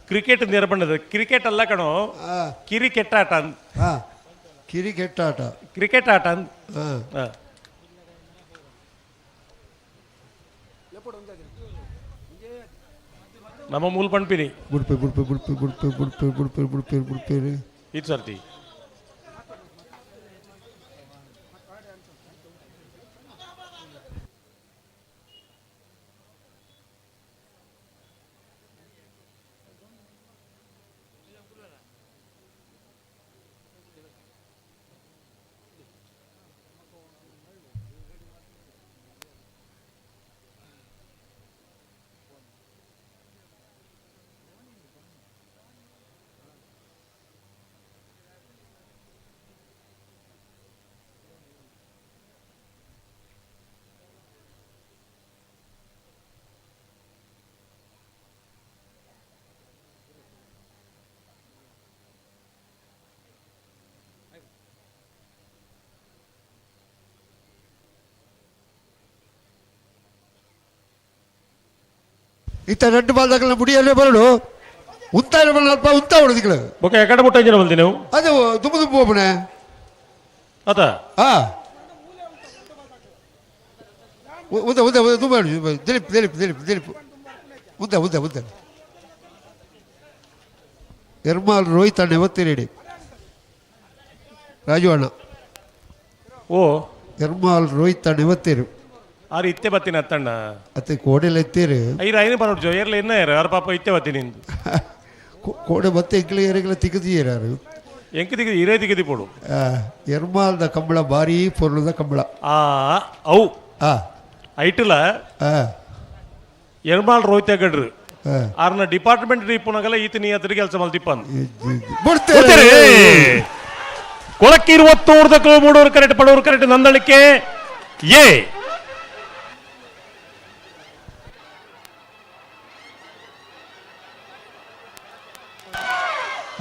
[SPEAKER 12] ಕ್ರಿಕೆಟ್ ನೇರ ಬಣ್ಣದ ಕ್ರಿಕೆಟ್ ಅಲ್ಲ ಕಣೋ, ಕಿರಿ ಕೆಟ್ಟ ಆಟ ಅಂತ.
[SPEAKER 13] ಕಿರಿ ಕೆಟ್ಟ ಆಟ,
[SPEAKER 12] ಕ್ರಿಕೆಟ್ ಆಟ ಅಂತ. ನಮ್ಮ ಮೂಲ ಪಣ್ಪಿನಿ
[SPEAKER 13] ಬುಡ್ಪೆ ಬುಡ್ಪೆ ಬುಡ್ಪೆ ಬುಡ್ಪೆ ಬುಡ್ಪೆ ಬುಡ್ಪೆ ಬುಡ್ಪೆ ಬುಡ್ಪೆ
[SPEAKER 12] ಇದು ಸರ್ತಿ
[SPEAKER 13] ಇತ್ತ ರೆಡ್ ಬಾಲ್ ದಾಖಲೆ ಮುಡಿಯಲ್ಲೇ ಬರಡು ಉಂತ ಅಲ್ಪ ಉಂತ ಹೊಡೆದಿಗಳು.
[SPEAKER 12] ಓಕೆ, ಎಕಡೆ ಮುಟ್ಟ ಇಂಜಿನ ಬಂದಿ ನೀವು?
[SPEAKER 13] ಅದು ದುಂಬು ದುಂಬು ಒಬ್ಬನೇ
[SPEAKER 12] ಆತ.
[SPEAKER 13] ಹಾ ಉದ್ದ ಉದ್ದ ದುಂಬ ದಿಲೀಪ್ ದಿಲೀಪ್ ದಿಲೀಪ್ ದಿಲೀಪ್ ಉದ್ದ ಉದ್ದ ಉದ್ದ ಎರ್ಮಾಲ್ ರೋಹಿತ್ ಅಣ್ಣ ಒತ್ತಿರೇಡಿ ರಾಜು ಅಣ್ಣ.
[SPEAKER 12] ಓ
[SPEAKER 13] ಎರ್ಮಾಲ್ ರೋಹಿತ್ ಅಣ್ಣ ಒತ್ತಿರು.
[SPEAKER 12] ಆರು ಇತ್ತೆ ಬತ್ತೀನಿ ಅತ್ತಣ್ಣ.
[SPEAKER 13] ಅತ್ತೆ ಕೋಡೆಲ್ಲ ಎತ್ತೀರು.
[SPEAKER 12] ಐರು ಐನು ಪನೋಡ್ಜೋ ಏರ್ಲ ಎನ್ನ ಏರು ಆರು ಪಾಪ ಇತ್ತೆ ಬತ್ತೀನಿ ಇಂದು.
[SPEAKER 13] ಕೋಡೆ ಬತ್ತೆ ಎಂಕ್ಲೆ ಏರೆಗ್ಲ ತಿಕ್ಕದಿಯೇರಾರು.
[SPEAKER 12] ಎಂಕ್ ತಿಕ್ಕದಿ ಇರೇ ತಿಕ್ಕದಿ ಪೋಡು.
[SPEAKER 13] ಎರ್ಮಾಲ್ದ ಕಂಬಳ ಭಾರಿ ಪೊರ್ಲುದ ಕಂಬಳ.
[SPEAKER 12] ಆ ಅವು ಐಟುಲ ಎರ್ಮಾಲ್ ರೋಹಿತ ಗಡ್ರು ಆರ್ನ ಡಿಪಾರ್ಟ್ಮೆಂಟ್ ಇಪ್ಪುನಗಲ ಈತ ನೀ ಅದ್ರ ಕೆಲಸ ಮಲ್ತಿಪ್ಪನ್. ಕೊಳಕ್ಕೆ 21 ಮೂಡೂರು ಕರೆಕ್ಟ್ ಪಡೂರು ಕರೆಕ್ಟ್ ನಂದಳಿಕೆ ಎ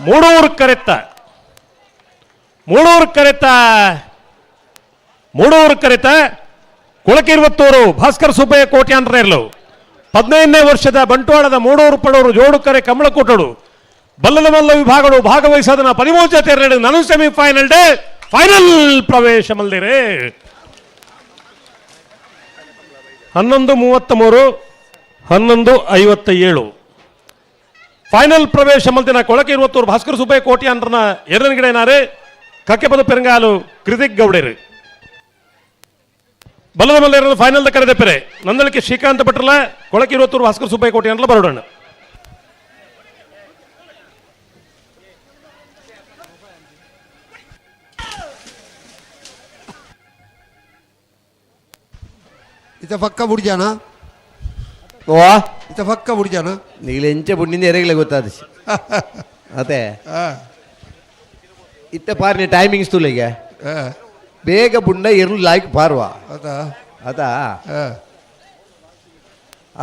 [SPEAKER 12] ಮೂಡೂರು ಕರೆತ್ತ ಮೂಡೂರು ಕರೆತ್ತ ಮೂಡೂರು ಕರೆತ ಕೊಳಕಿರುವತ್ತೂರು ಭಾಸ್ಕರ್ ಸುಬ್ಬಯ್ಯ ಕೋಟ್ಯಾಂತರ 15ನೇ ವರ್ಷದ ಬಂಟ್ವಾಳದ ಮೂಡೂರು ಪಡೂರು ಜೋಡುಕರೆ ಕಮಲಕೋಟಡು ಬಲ್ಲದ ಮಲ್ಲ ವಿಭಾಗಗಳು ಭಾಗವಹಿಸೋದನ್ನ 13 ಜೊತೆ ನಾನು semifinal day final ಪ್ರವೇಶ ಮಲ್ದಿರೆ. 11:33 11:57 ಫೈನಲ್ ಪ್ರವೇಶ ಮಲ್ದಿನ ಕೊಳಕೆ ಇರುವತ್ತೂರು ಭಾಸ್ಕರ್ ಸುಬ್ಬಯ್ಯ ಕೋಟ್ಯಾಂಡ್ರನ ಎರಡನ ಗಿಡ ಕಕ್ಕೆಪದ ಪೆರಂಗಾಲು ಕೃತಿಕ್ ಗೌಡೇರು ಬಲದ ಮಲ್ಲ ಫೈನಲ್ ಕರೆದ ಪೆರೆ ನಂದಳಿಕೆ ಶ್ರೀಕಾಂತ ಭಟ್ರಲ ಕೊಳಕೆ ಇರುವತ್ತೂರು ಭಾಸ್ಕರ್ ಸುಬ್ಬಯ್ಯ ಕೋಟ್ಯಾಂಡ್ಲ ಬರೋಡಣ್ಣ.
[SPEAKER 13] ಇತ ಪಕ್ಕ ಬುಡ್ಜಾನ ಇತ ಪಕ್ಕ ಬುಡ್ಜಾನ
[SPEAKER 3] ನೀಲಿ ಎಂಚೆ ಬುಡ್ನಿಂದ ಎರೆಗಲೆ ಗೊತ್ತಾದ ಅದೇ ಇತ್ತ ಪಾರ್ನಿ ಟೈಮಿಂಗ್ಸ್ ತುಲಿಗೆ ಬೇಗ ಬುಂಡ ಎರ್ಲು ಲಾಯ್ಕ್ ಪಾರ್ವ ಅದಾ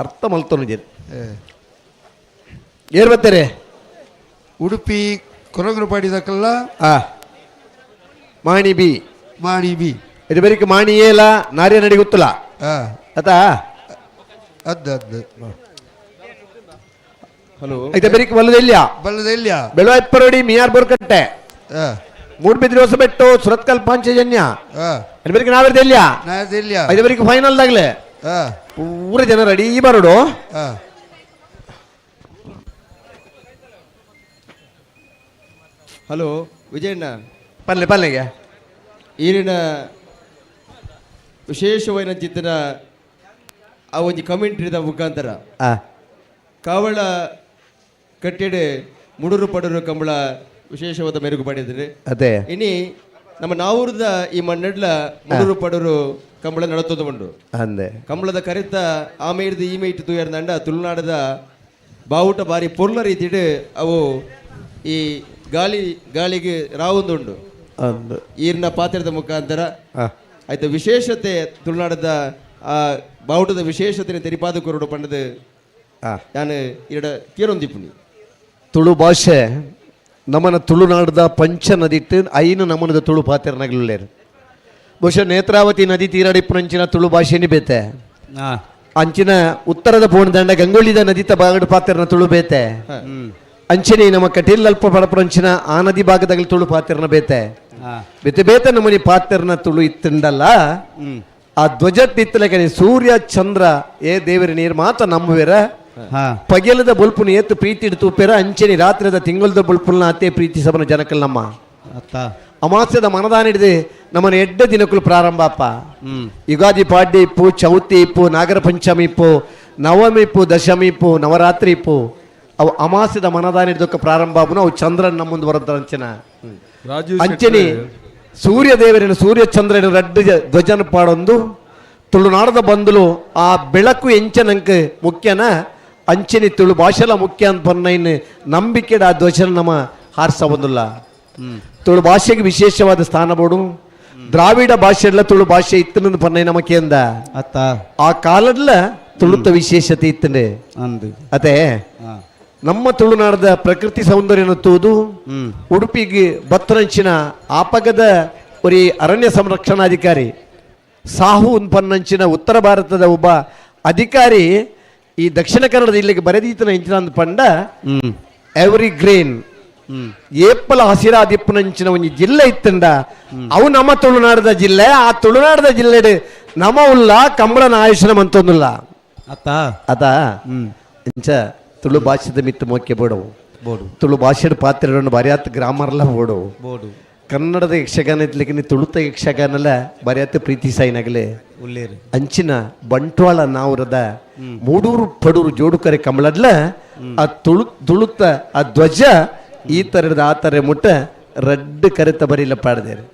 [SPEAKER 3] ಅರ್ಥ ಮಲ್ತೋನು ಜನ ಏರ್ ಬರ್ತಾರೆ
[SPEAKER 13] ಉಡುಪಿ ಕೊರಗರುಪಾಡಿ ದಕ್ಕಲ್ಲ.
[SPEAKER 3] ಮಾಣಿ ಬಿ
[SPEAKER 13] ಮಾಣಿ ಬಿ
[SPEAKER 3] ಇದು ಬರೀಕ್ ಮಾಣಿ ಏಲ ನಾರ್ಯ ನಡಿ ಗೊತ್ತಲ್ಲ ಅತಾ
[SPEAKER 13] ಅದ್ ಅದ್
[SPEAKER 6] ಹಲೋ
[SPEAKER 3] ಐತೆ ಬರೀಕ್ ಬಲ್ಲದೆಲ್ಲ
[SPEAKER 13] ಬಲ್ಲದೆಲ್ಲ
[SPEAKER 3] ಬೆಳವಾಯ್ಪರೋಡಿ ಮಿಯಾರ್ ಬೋರ್ಕಟ್ಟೆ ಮೂಡ್ಬಿದ್ರಿ ಹೊಸಬೆಟ್ಟು ಸುರತ್ಕಲ್ ಪಾಂಚಜನ್ಯ ಬರೀಕ್ ನಾವಿರ್ದೆಲ್ಲ ಐದು ಬರೀಕ್ ಫೈನಲ್ ದಾಗ್ಲೆ ಪೂರ ಜನ ರೆಡಿ ಬರೋಡು.
[SPEAKER 6] ಹಲೋ ವಿಜಯಣ್ಣ
[SPEAKER 3] ಪಲ್ಲೆ ಪಲ್ಲೆಗೆ
[SPEAKER 6] ಈರಿನ ವಿಶೇಷವಾದ ಚಿತ್ತನ ಆ ಒಂಜಿ ಕಮೆಂಟ್ರಿದ ಮುಖಾಂತರ ಕಾವಳ ಕಟ್ಟೆಡೆ ಮುಡುರು ಪಡೂರು ಕಂಬಳ ವಿಶೇಷವಾದ ಮೆರುಗು ಪಡೆದಿದೆ.
[SPEAKER 3] ಅದೇ
[SPEAKER 6] ಇನಿ ನಮ್ಮ ನಾವೂರದ ಈ ಮಣ್ಣೆಡ್ಲ ಮುಡುರು ಪಡೂರು ಕಂಬಳ ನಡತದ ಉಂಡು.
[SPEAKER 3] ಅಂದೆ
[SPEAKER 6] ಕಂಬಳದ ಕರಿತ ಆಮೆ ಹಿಡಿದು ಈಮೆ ಇಟ್ಟು ತೂಯರ್ದಂಡ ತುಳುನಾಡದ ಬಾವುಟ ಬಾರಿ ಪೊರ್ಲ ರೀತಿಡ್ ಅವು ಈ ಗಾಳಿ ಗಾಳಿಗೆ ರಾವೊಂದುಂಡು.
[SPEAKER 3] ಅಂದು
[SPEAKER 6] ಈರ್ನ ಪಾತ್ರದ ಮುಖಾಂತರ ಆಯ್ತು ವಿಶೇಷತೆ ತುಳುನಾಡದ ಆ ಬಾವುಟದ ವಿಶೇಷತೆ ತೆರಿಪಾದ ಕೊರಡು ಪಂಡದು ನಾನು ಇರಡ ಕೇರೊಂದಿಪ್ಪುನಿ.
[SPEAKER 3] ತುಳು ಭಾಷೆ ನಮ್ಮನ ತುಳುನಾಡದ ಪಂಚ ನದಿಟ್ಟು ಐನು ನಮನದ ತುಳು ಪಾತೆರನಗಲುಳ್ಳೇರು. ಬಹುಶಃ ನೇತ್ರಾವತಿ ನದಿ ತೀರಡಿಪ್ಪುನಂಚಿನ ತುಳು ಭಾಷೆನಿ ಬೇತೆ, ಅಂಚಿನ ಉತ್ತರದ ಪೋಣದಂಡ ಗಂಗೊಳ್ಳಿದ ನದಿತ ಬಾಗಡು ಪಾತೆರನ ತುಳು ಬೇತೆ, ಅಂಚನೆ ನಮ್ಮ ಕಟೀಲ್ ಅಲ್ಪ ಪಡಪುರಂಚಿನ ಆ ನದಿ ಭಾಗದಾಗ ತುಳು ಪಾತೆರನ ಬೇತೆ, ಬೇತೆ ಬೇತೆ ನಮ್ಮನಿ ಪಾತೆರನ ತುಳು ಇತ್ತಂಡಲ್ಲ. ಆ ಧ್ವಜಟ್ ಇತ್ತಲಕನೆ ಸೂರ್ಯ ಚಂದ್ರ ಏ ದೇವರ ನೀರು ಮಾತ ನಂಬುವೆರ, ಪಗೆಲದ ಬೊಲ್ಪುನ ಏತು ಪ್ರೀತಿ ಇಡ್ತೂಪೇರ, ಅಂಚನೆ ರಾತ್ರಿದ ತಿಂಗಳದ ಬೊಲ್ಪುಲ್ನ ಅತ್ತೆ ಪ್ರೀತಿ ಸಬನ ಜನಕಲ್ ನಮ್ಮ ಅಮಾಸ್ಯದ ಮನದಾನ ಹಿಡಿದು ನಮ್ಮನ ಎಡ್ಡ ದಿನಕ್ಕೂ ಪ್ರಾರಂಭ ಅಪ್ಪ. ಯುಗಾದಿ ಪಾಡ್ಯ ಇಪ್ಪು, ಚೌತಿ ಇಪ್ಪು, ನಾಗರ ಪಂಚಮಿ ಇಪ್ಪು, ನವಮಿ ಇಪ್ಪು, ದಶಮಿ ಇಪ್ಪು, ನವರಾತ್ರಿ ಇಪ್ಪು, ಅವು ಅಮಾಸ್ಯದ ಮನದಾನ ಹಿಡಿದಕ್ಕೆ ಪ್ರಾರಂಭ ಆಪುನ ಅವು ಚಂದ್ರನ ನಮ್ಮ ಮುಂದೆ ಬರೋದ್ರ ಅಂಚನೆ ಸೂರ್ಯ ದೇವರಿನ ಸೂರ್ಯ ಚಂದ್ರನ ರಡ್ಡು ಧ್ವಜನ ಪಾಡೊಂದು ತುಳುನಾಡದ ಬಂದಲು ಆ ಬೆಳಕು ಎಂಚನಂಕ ಮುಖ್ಯನ ಅಂಚನೆ ತುಳು ಭಾಷೆಲ ಮುಖ್ಯ ಅಂತ ಪನ್ನೈನ್ ನಂಬಿಕೆಡ ಆ ಧ್ವಜನ ನಮ್ಮ ಹಾರ್ಸ ಬಂದಿಲ್ಲ. ತುಳು ಭಾಷೆಗೆ ವಿಶೇಷವಾದ ಸ್ಥಾನ ಬೋಡು. ದ್ರಾವಿಡ ಭಾಷೆಲ್ಲ ತುಳು ಭಾಷೆ ಇತ್ತು ಪನ್ನೈ ನಮಕೆ ಅಂದ ಆ ಕಾಲಡ್ಲ ತುಳುತ ವಿಶೇಷತೆ ಇತ್ತಂಡೆ. ಅದೇ ನಮ್ಮ ತುಳುನಾಡದ ಪ್ರಕೃತಿ ಸೌಂದರ್ಯನ ತೂದು ಉಡುಪಿಗೆ ಬತ್ತರಂಚಿನ ಆಪಗದ ಒರಿ ಅರಣ್ಯ ಸಂರಕ್ಷಣಾಧಿಕಾರಿ ಸಾಹು ಪನ್ನಂಚಿನ ಉತ್ತರ ಭಾರತದ ಒಬ್ಬ ಅಧಿಕಾರಿ ಈ ದಕ್ಷಿಣ ಕನ್ನಡ ಜಿಲ್ಲೆಗೆ ಬರೆದೀತನ ಇಂಚಿನ ಪಂಡ ಎವ್ರಿ ಗ್ರೇನ್ ಏಪಲ ಹಸಿರಾದಿಪ್ಪನಂಚಿನ ಒಂಜಿ ಜಿಲ್ಲೆ ಇತ್ತಂಡ ಅವು ನಮ್ಮ ತುಳುನಾಡದ ಜಿಲ್ಲೆ. ಆ ತುಳುನಾಡದ ಜಿಲ್ಲೆ ನಮ ಉಲ್ಲ ಕಂಬಳನ ಆಯುಷನ ಮಂತೊಂದುಲ್ಲ ಅತ ಇಂಚ ತುಳು ಭಾಷೆದ ಮಿತ್ತು ಮೋಕೆ ಬೋಡವು ಬೋಡು ತುಳು ಭಾಷೆಡ್ ಪಾತ್ರೆಗಳನ್ನು ಬರಿಯಾತ್ ಗ್ರಾಮರ್ಲ ಬೋಡು ಬೋಡು ಕನ್ನಡದ ಯಕ್ಷಗಾನ ಇತ್ಲಿಕ್ಕೆ ತುಳುತ ಯಕ್ಷಗಾನಲ ಬರಿಯಾತ್ ಪ್ರೀತಿ ಸಾಯಿನಾಗಲೇ ಅಂಚಿನ ಬಂಟ್ವಾಳ ನಾವ್ರದ ಮೂಡೂರು ಪಡೂರು ಜೋಡುಕರೆ ಕಮಲಡ್ಲ ಆ ತುಳು ತುಳುತ ಆ ಧ್ವಜ ಈ ತರದ ಆ ತರ ಮುಟ್ಟ ರಡ್ಡು ಕರೆತ ಬರಿಲ್ಲ ಪಾಡದೇರು.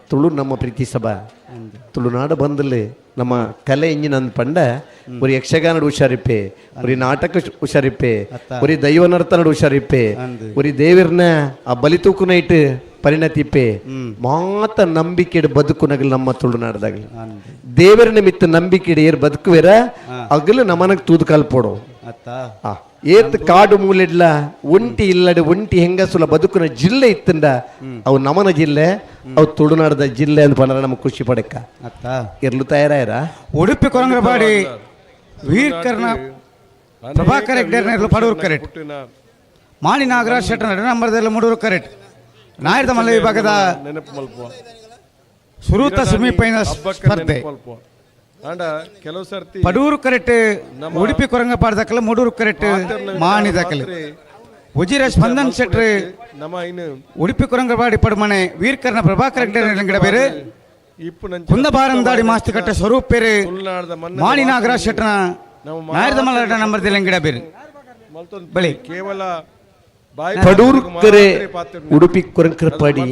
[SPEAKER 3] ತುಳು ನಮ್ಮ ಪ್ರೀತಿ ಸಭಾ ತುಳುನಾಡು ಬಂದಲ್ಲಿ ನಮ್ಮ ಕಲೆ ಇಂಜಿನ ಅಂದ್ ಪಂಡ ಒರಿ ಯಕ್ಷಗಾನಡ್ ಹುಷಾರಿಪ್ಪೆ, ಒರಿ ನಾಟಕ ಹುಷಾರಿಪ್ಪೆ, ಒರಿ ದೈವ ನರ್ತನಡ್ ಹುಷಾರಿಪ್ಪೆ, ಒರಿ ದೇವಿರ್ನ ಆ ಬಲಿತೂಕುನ ಇಟ್ಟು ಪರಿಣತಿಪ್ಪೆ ಮಾತ ನಂಬಿಕೆಡ್ ಬದುಕುನಗಲು ನಮ್ಮ ತುಳುನಾಡದಾಗಲಿ ದೇವರ ನಿಮಿತ್ತ ನಂಬಿಕೆಡ್ ಏರ್ ಬದುಕುವೆರ ಅಗಲು ನಮನಗ್ ತೂದು ಕಲ್ಪೋಡು. ಏತ್ ಕಾಡು ಮೂಲೆಡ್ಲ ಒಂಟಿ ಇಲ್ಲಡೆ ಒಂಟಿ ಹೆಂಗಸುಲ ಬದುಕುನ ಜಿಲ್ಲೆ ಇತ್ತಂಡ ಅವು ನಮನ ಜಿಲ್ಲೆ, ಅವು ತುಳುನಾಡದ ಜಿಲ್ಲೆ ಅಂತ ಪಂಡ್ರೆ ನಮಗೆ ಖುಷಿ ಪಡಕ್ಕ ಇರ್ಲು ತಯಾರಾಯರ.
[SPEAKER 1] ಉಡುಪಿ ಕೊರಂಗರಪಾಡಿ ವೀರ್ ಕರ್ಣ ಪ್ರಭಾಕರ್ ಹೆಗ್ಡೆ ಪಡೂರು ಕರೆಕ್ಟ್, ಮಾಣಿ ನಾಗರಾಜ್ ಶೆಟ್ಟರ್ ನಡು ನಂಬರ್ದಲ್ಲಿ ಮೂಡೂರು ಕರೆಕ್ಟ್. ನಾಯರ್ದ ಮಲ್ಲ ವಿಭಾಗದ ಸುರೂತ ಸೆಮಿಫೈನಲ್ ಸ್ಪರ್ಧೆ ಪಡೂರು ಕರೆಕ್ಟ್ ಉಡುಪಿ ಕೊರಂಗಪಾಡಿ ದಾಖಲೆ, ಮೂಡೂರು ಕರೆಕ್ಟ್ ಮಾಣಿ ದಾಖಲೆ. ಉಜಿರ ಸ್ಪಂದನ್ ಶೆಟ್ರು ಉಡುಪಿ ಕೊರಂಗಪಾಡಿ ಪಡುಮನೆ ವೀರ್ಕರ್ಣ ಪ್ರಭಾಕರ್ ಹೆಗ್ಡೆ ಬೇರೆ ಕುಂದಬಾರಂದಾಡಿ ಮಾಸ್ತಿಕಟ್ಟೆ ಸ್ವರೂಪ್ ಬೇರೆ ಮಾಣಿ ನಾಗರಾಜ್ ಶೆಟ್ಟನ ನಾಯರ್ದ ಮಲ್ಲ ನಂಬರ್ ಗಿಡ ಬೇರೆ ಬಳಿ
[SPEAKER 11] ಕೇವಲ
[SPEAKER 3] ಪಡೂರು ಕರೆ ಉಡುಪಿ ಕೊರಂಕರಪಾಡಿ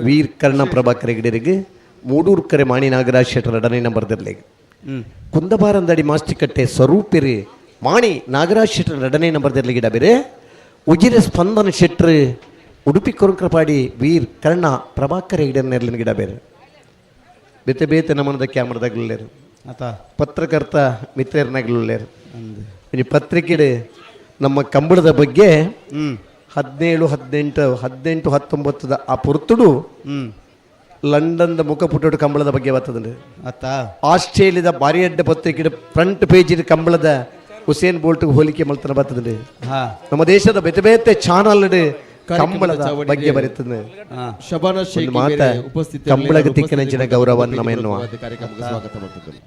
[SPEAKER 3] ವೀರ್ ಕರ್ಣ ಪ್ರಭಾಕರ್ ಹೆಗ್ಡೆರಿಗೆ ಮೂಡೂರು ಕರೆ ಮಾಣಿ ನಾಗರಾಜ್ ಶೆಟ್ಟರ್ ಎರಡನೇ ನಂಬರ್ ದಿರ್ಲೆಗ್ ಕುಂದಬಾರಂದಡಿ ಮಾಸ್ತಿಕಟ್ಟೆ ಸ್ವರೂಪಿರಿ ಮಾಣಿ ನಾಗರಾಜ್ ಶೆಟ್ಟರ್ ಎರಡನೇ ನಂಬರ್ ಗಿಡ ಬೇರೆ ಉಜಿರೆ ಸ್ಪಂದನ ಶೆಟ್ಟರ್ ಉಡುಪಿ ಕೊರಂಕರಪಾಡಿ ವೀರ್ ಕರ್ಣ ಪ್ರಭಾಕರ್ ಹೆಗ್ಡೆ ಗಿಡ ಬೇರೆ ಬೇತೆ ಬೇತೆ ನಮನದ ಕ್ಯಾಮ್ರಾದಾಗಲುಳ್ಳೇರು ಪತ್ರಕರ್ತ ಮಿತ್ರರ್ನಾಗಲುಳ್ಳೇರು. ಈ ಪತ್ರಿಕೆ ನಮ್ಮ ಕಂಬಳದ ಬಗ್ಗೆ 17, 18, 18, 19 ಆ ಪುರ್ತುಡು ಲಂಡನ್ದ ಮುಖಪುಟಡು ಕಂಬಳದ ಬಗ್ಗೆ ಬರ್ತದೆ. ಆಸ್ಟ್ರೇಲಿಯಾದ ಭಾರಿ ಅಡ್ಡ ಪತ್ರಿಕೆ ಫ್ರಂಟ್ ಪೇಜ್ ಕಂಬಳದ ಹುಸೇನ್ ಬೋಲ್ಟ್ ಹೋಲಿಕೆ ಮಲ್ತನ ಬರ್ತದೆ. ನಮ್ಮ ದೇಶದ ಬೇತೆ ಬೇತೆ ಚಾನಲ್ ಕಂಬಳದ ಬಗ್ಗೆ ಬರೀತದೆ. ಮಾತ ಕಂಬಳಗೆ ತಿಕ್ಕನಂಚಿನ ಗೌರವ ನಮ್ಮ ಎನ್ನುವ
[SPEAKER 6] ಕಾರ್ಯಕ್ರಮಕ್ಕೆ ಸ್ವಾಗತ ಮಾಡ್ತಿದ್ದೇನೆ.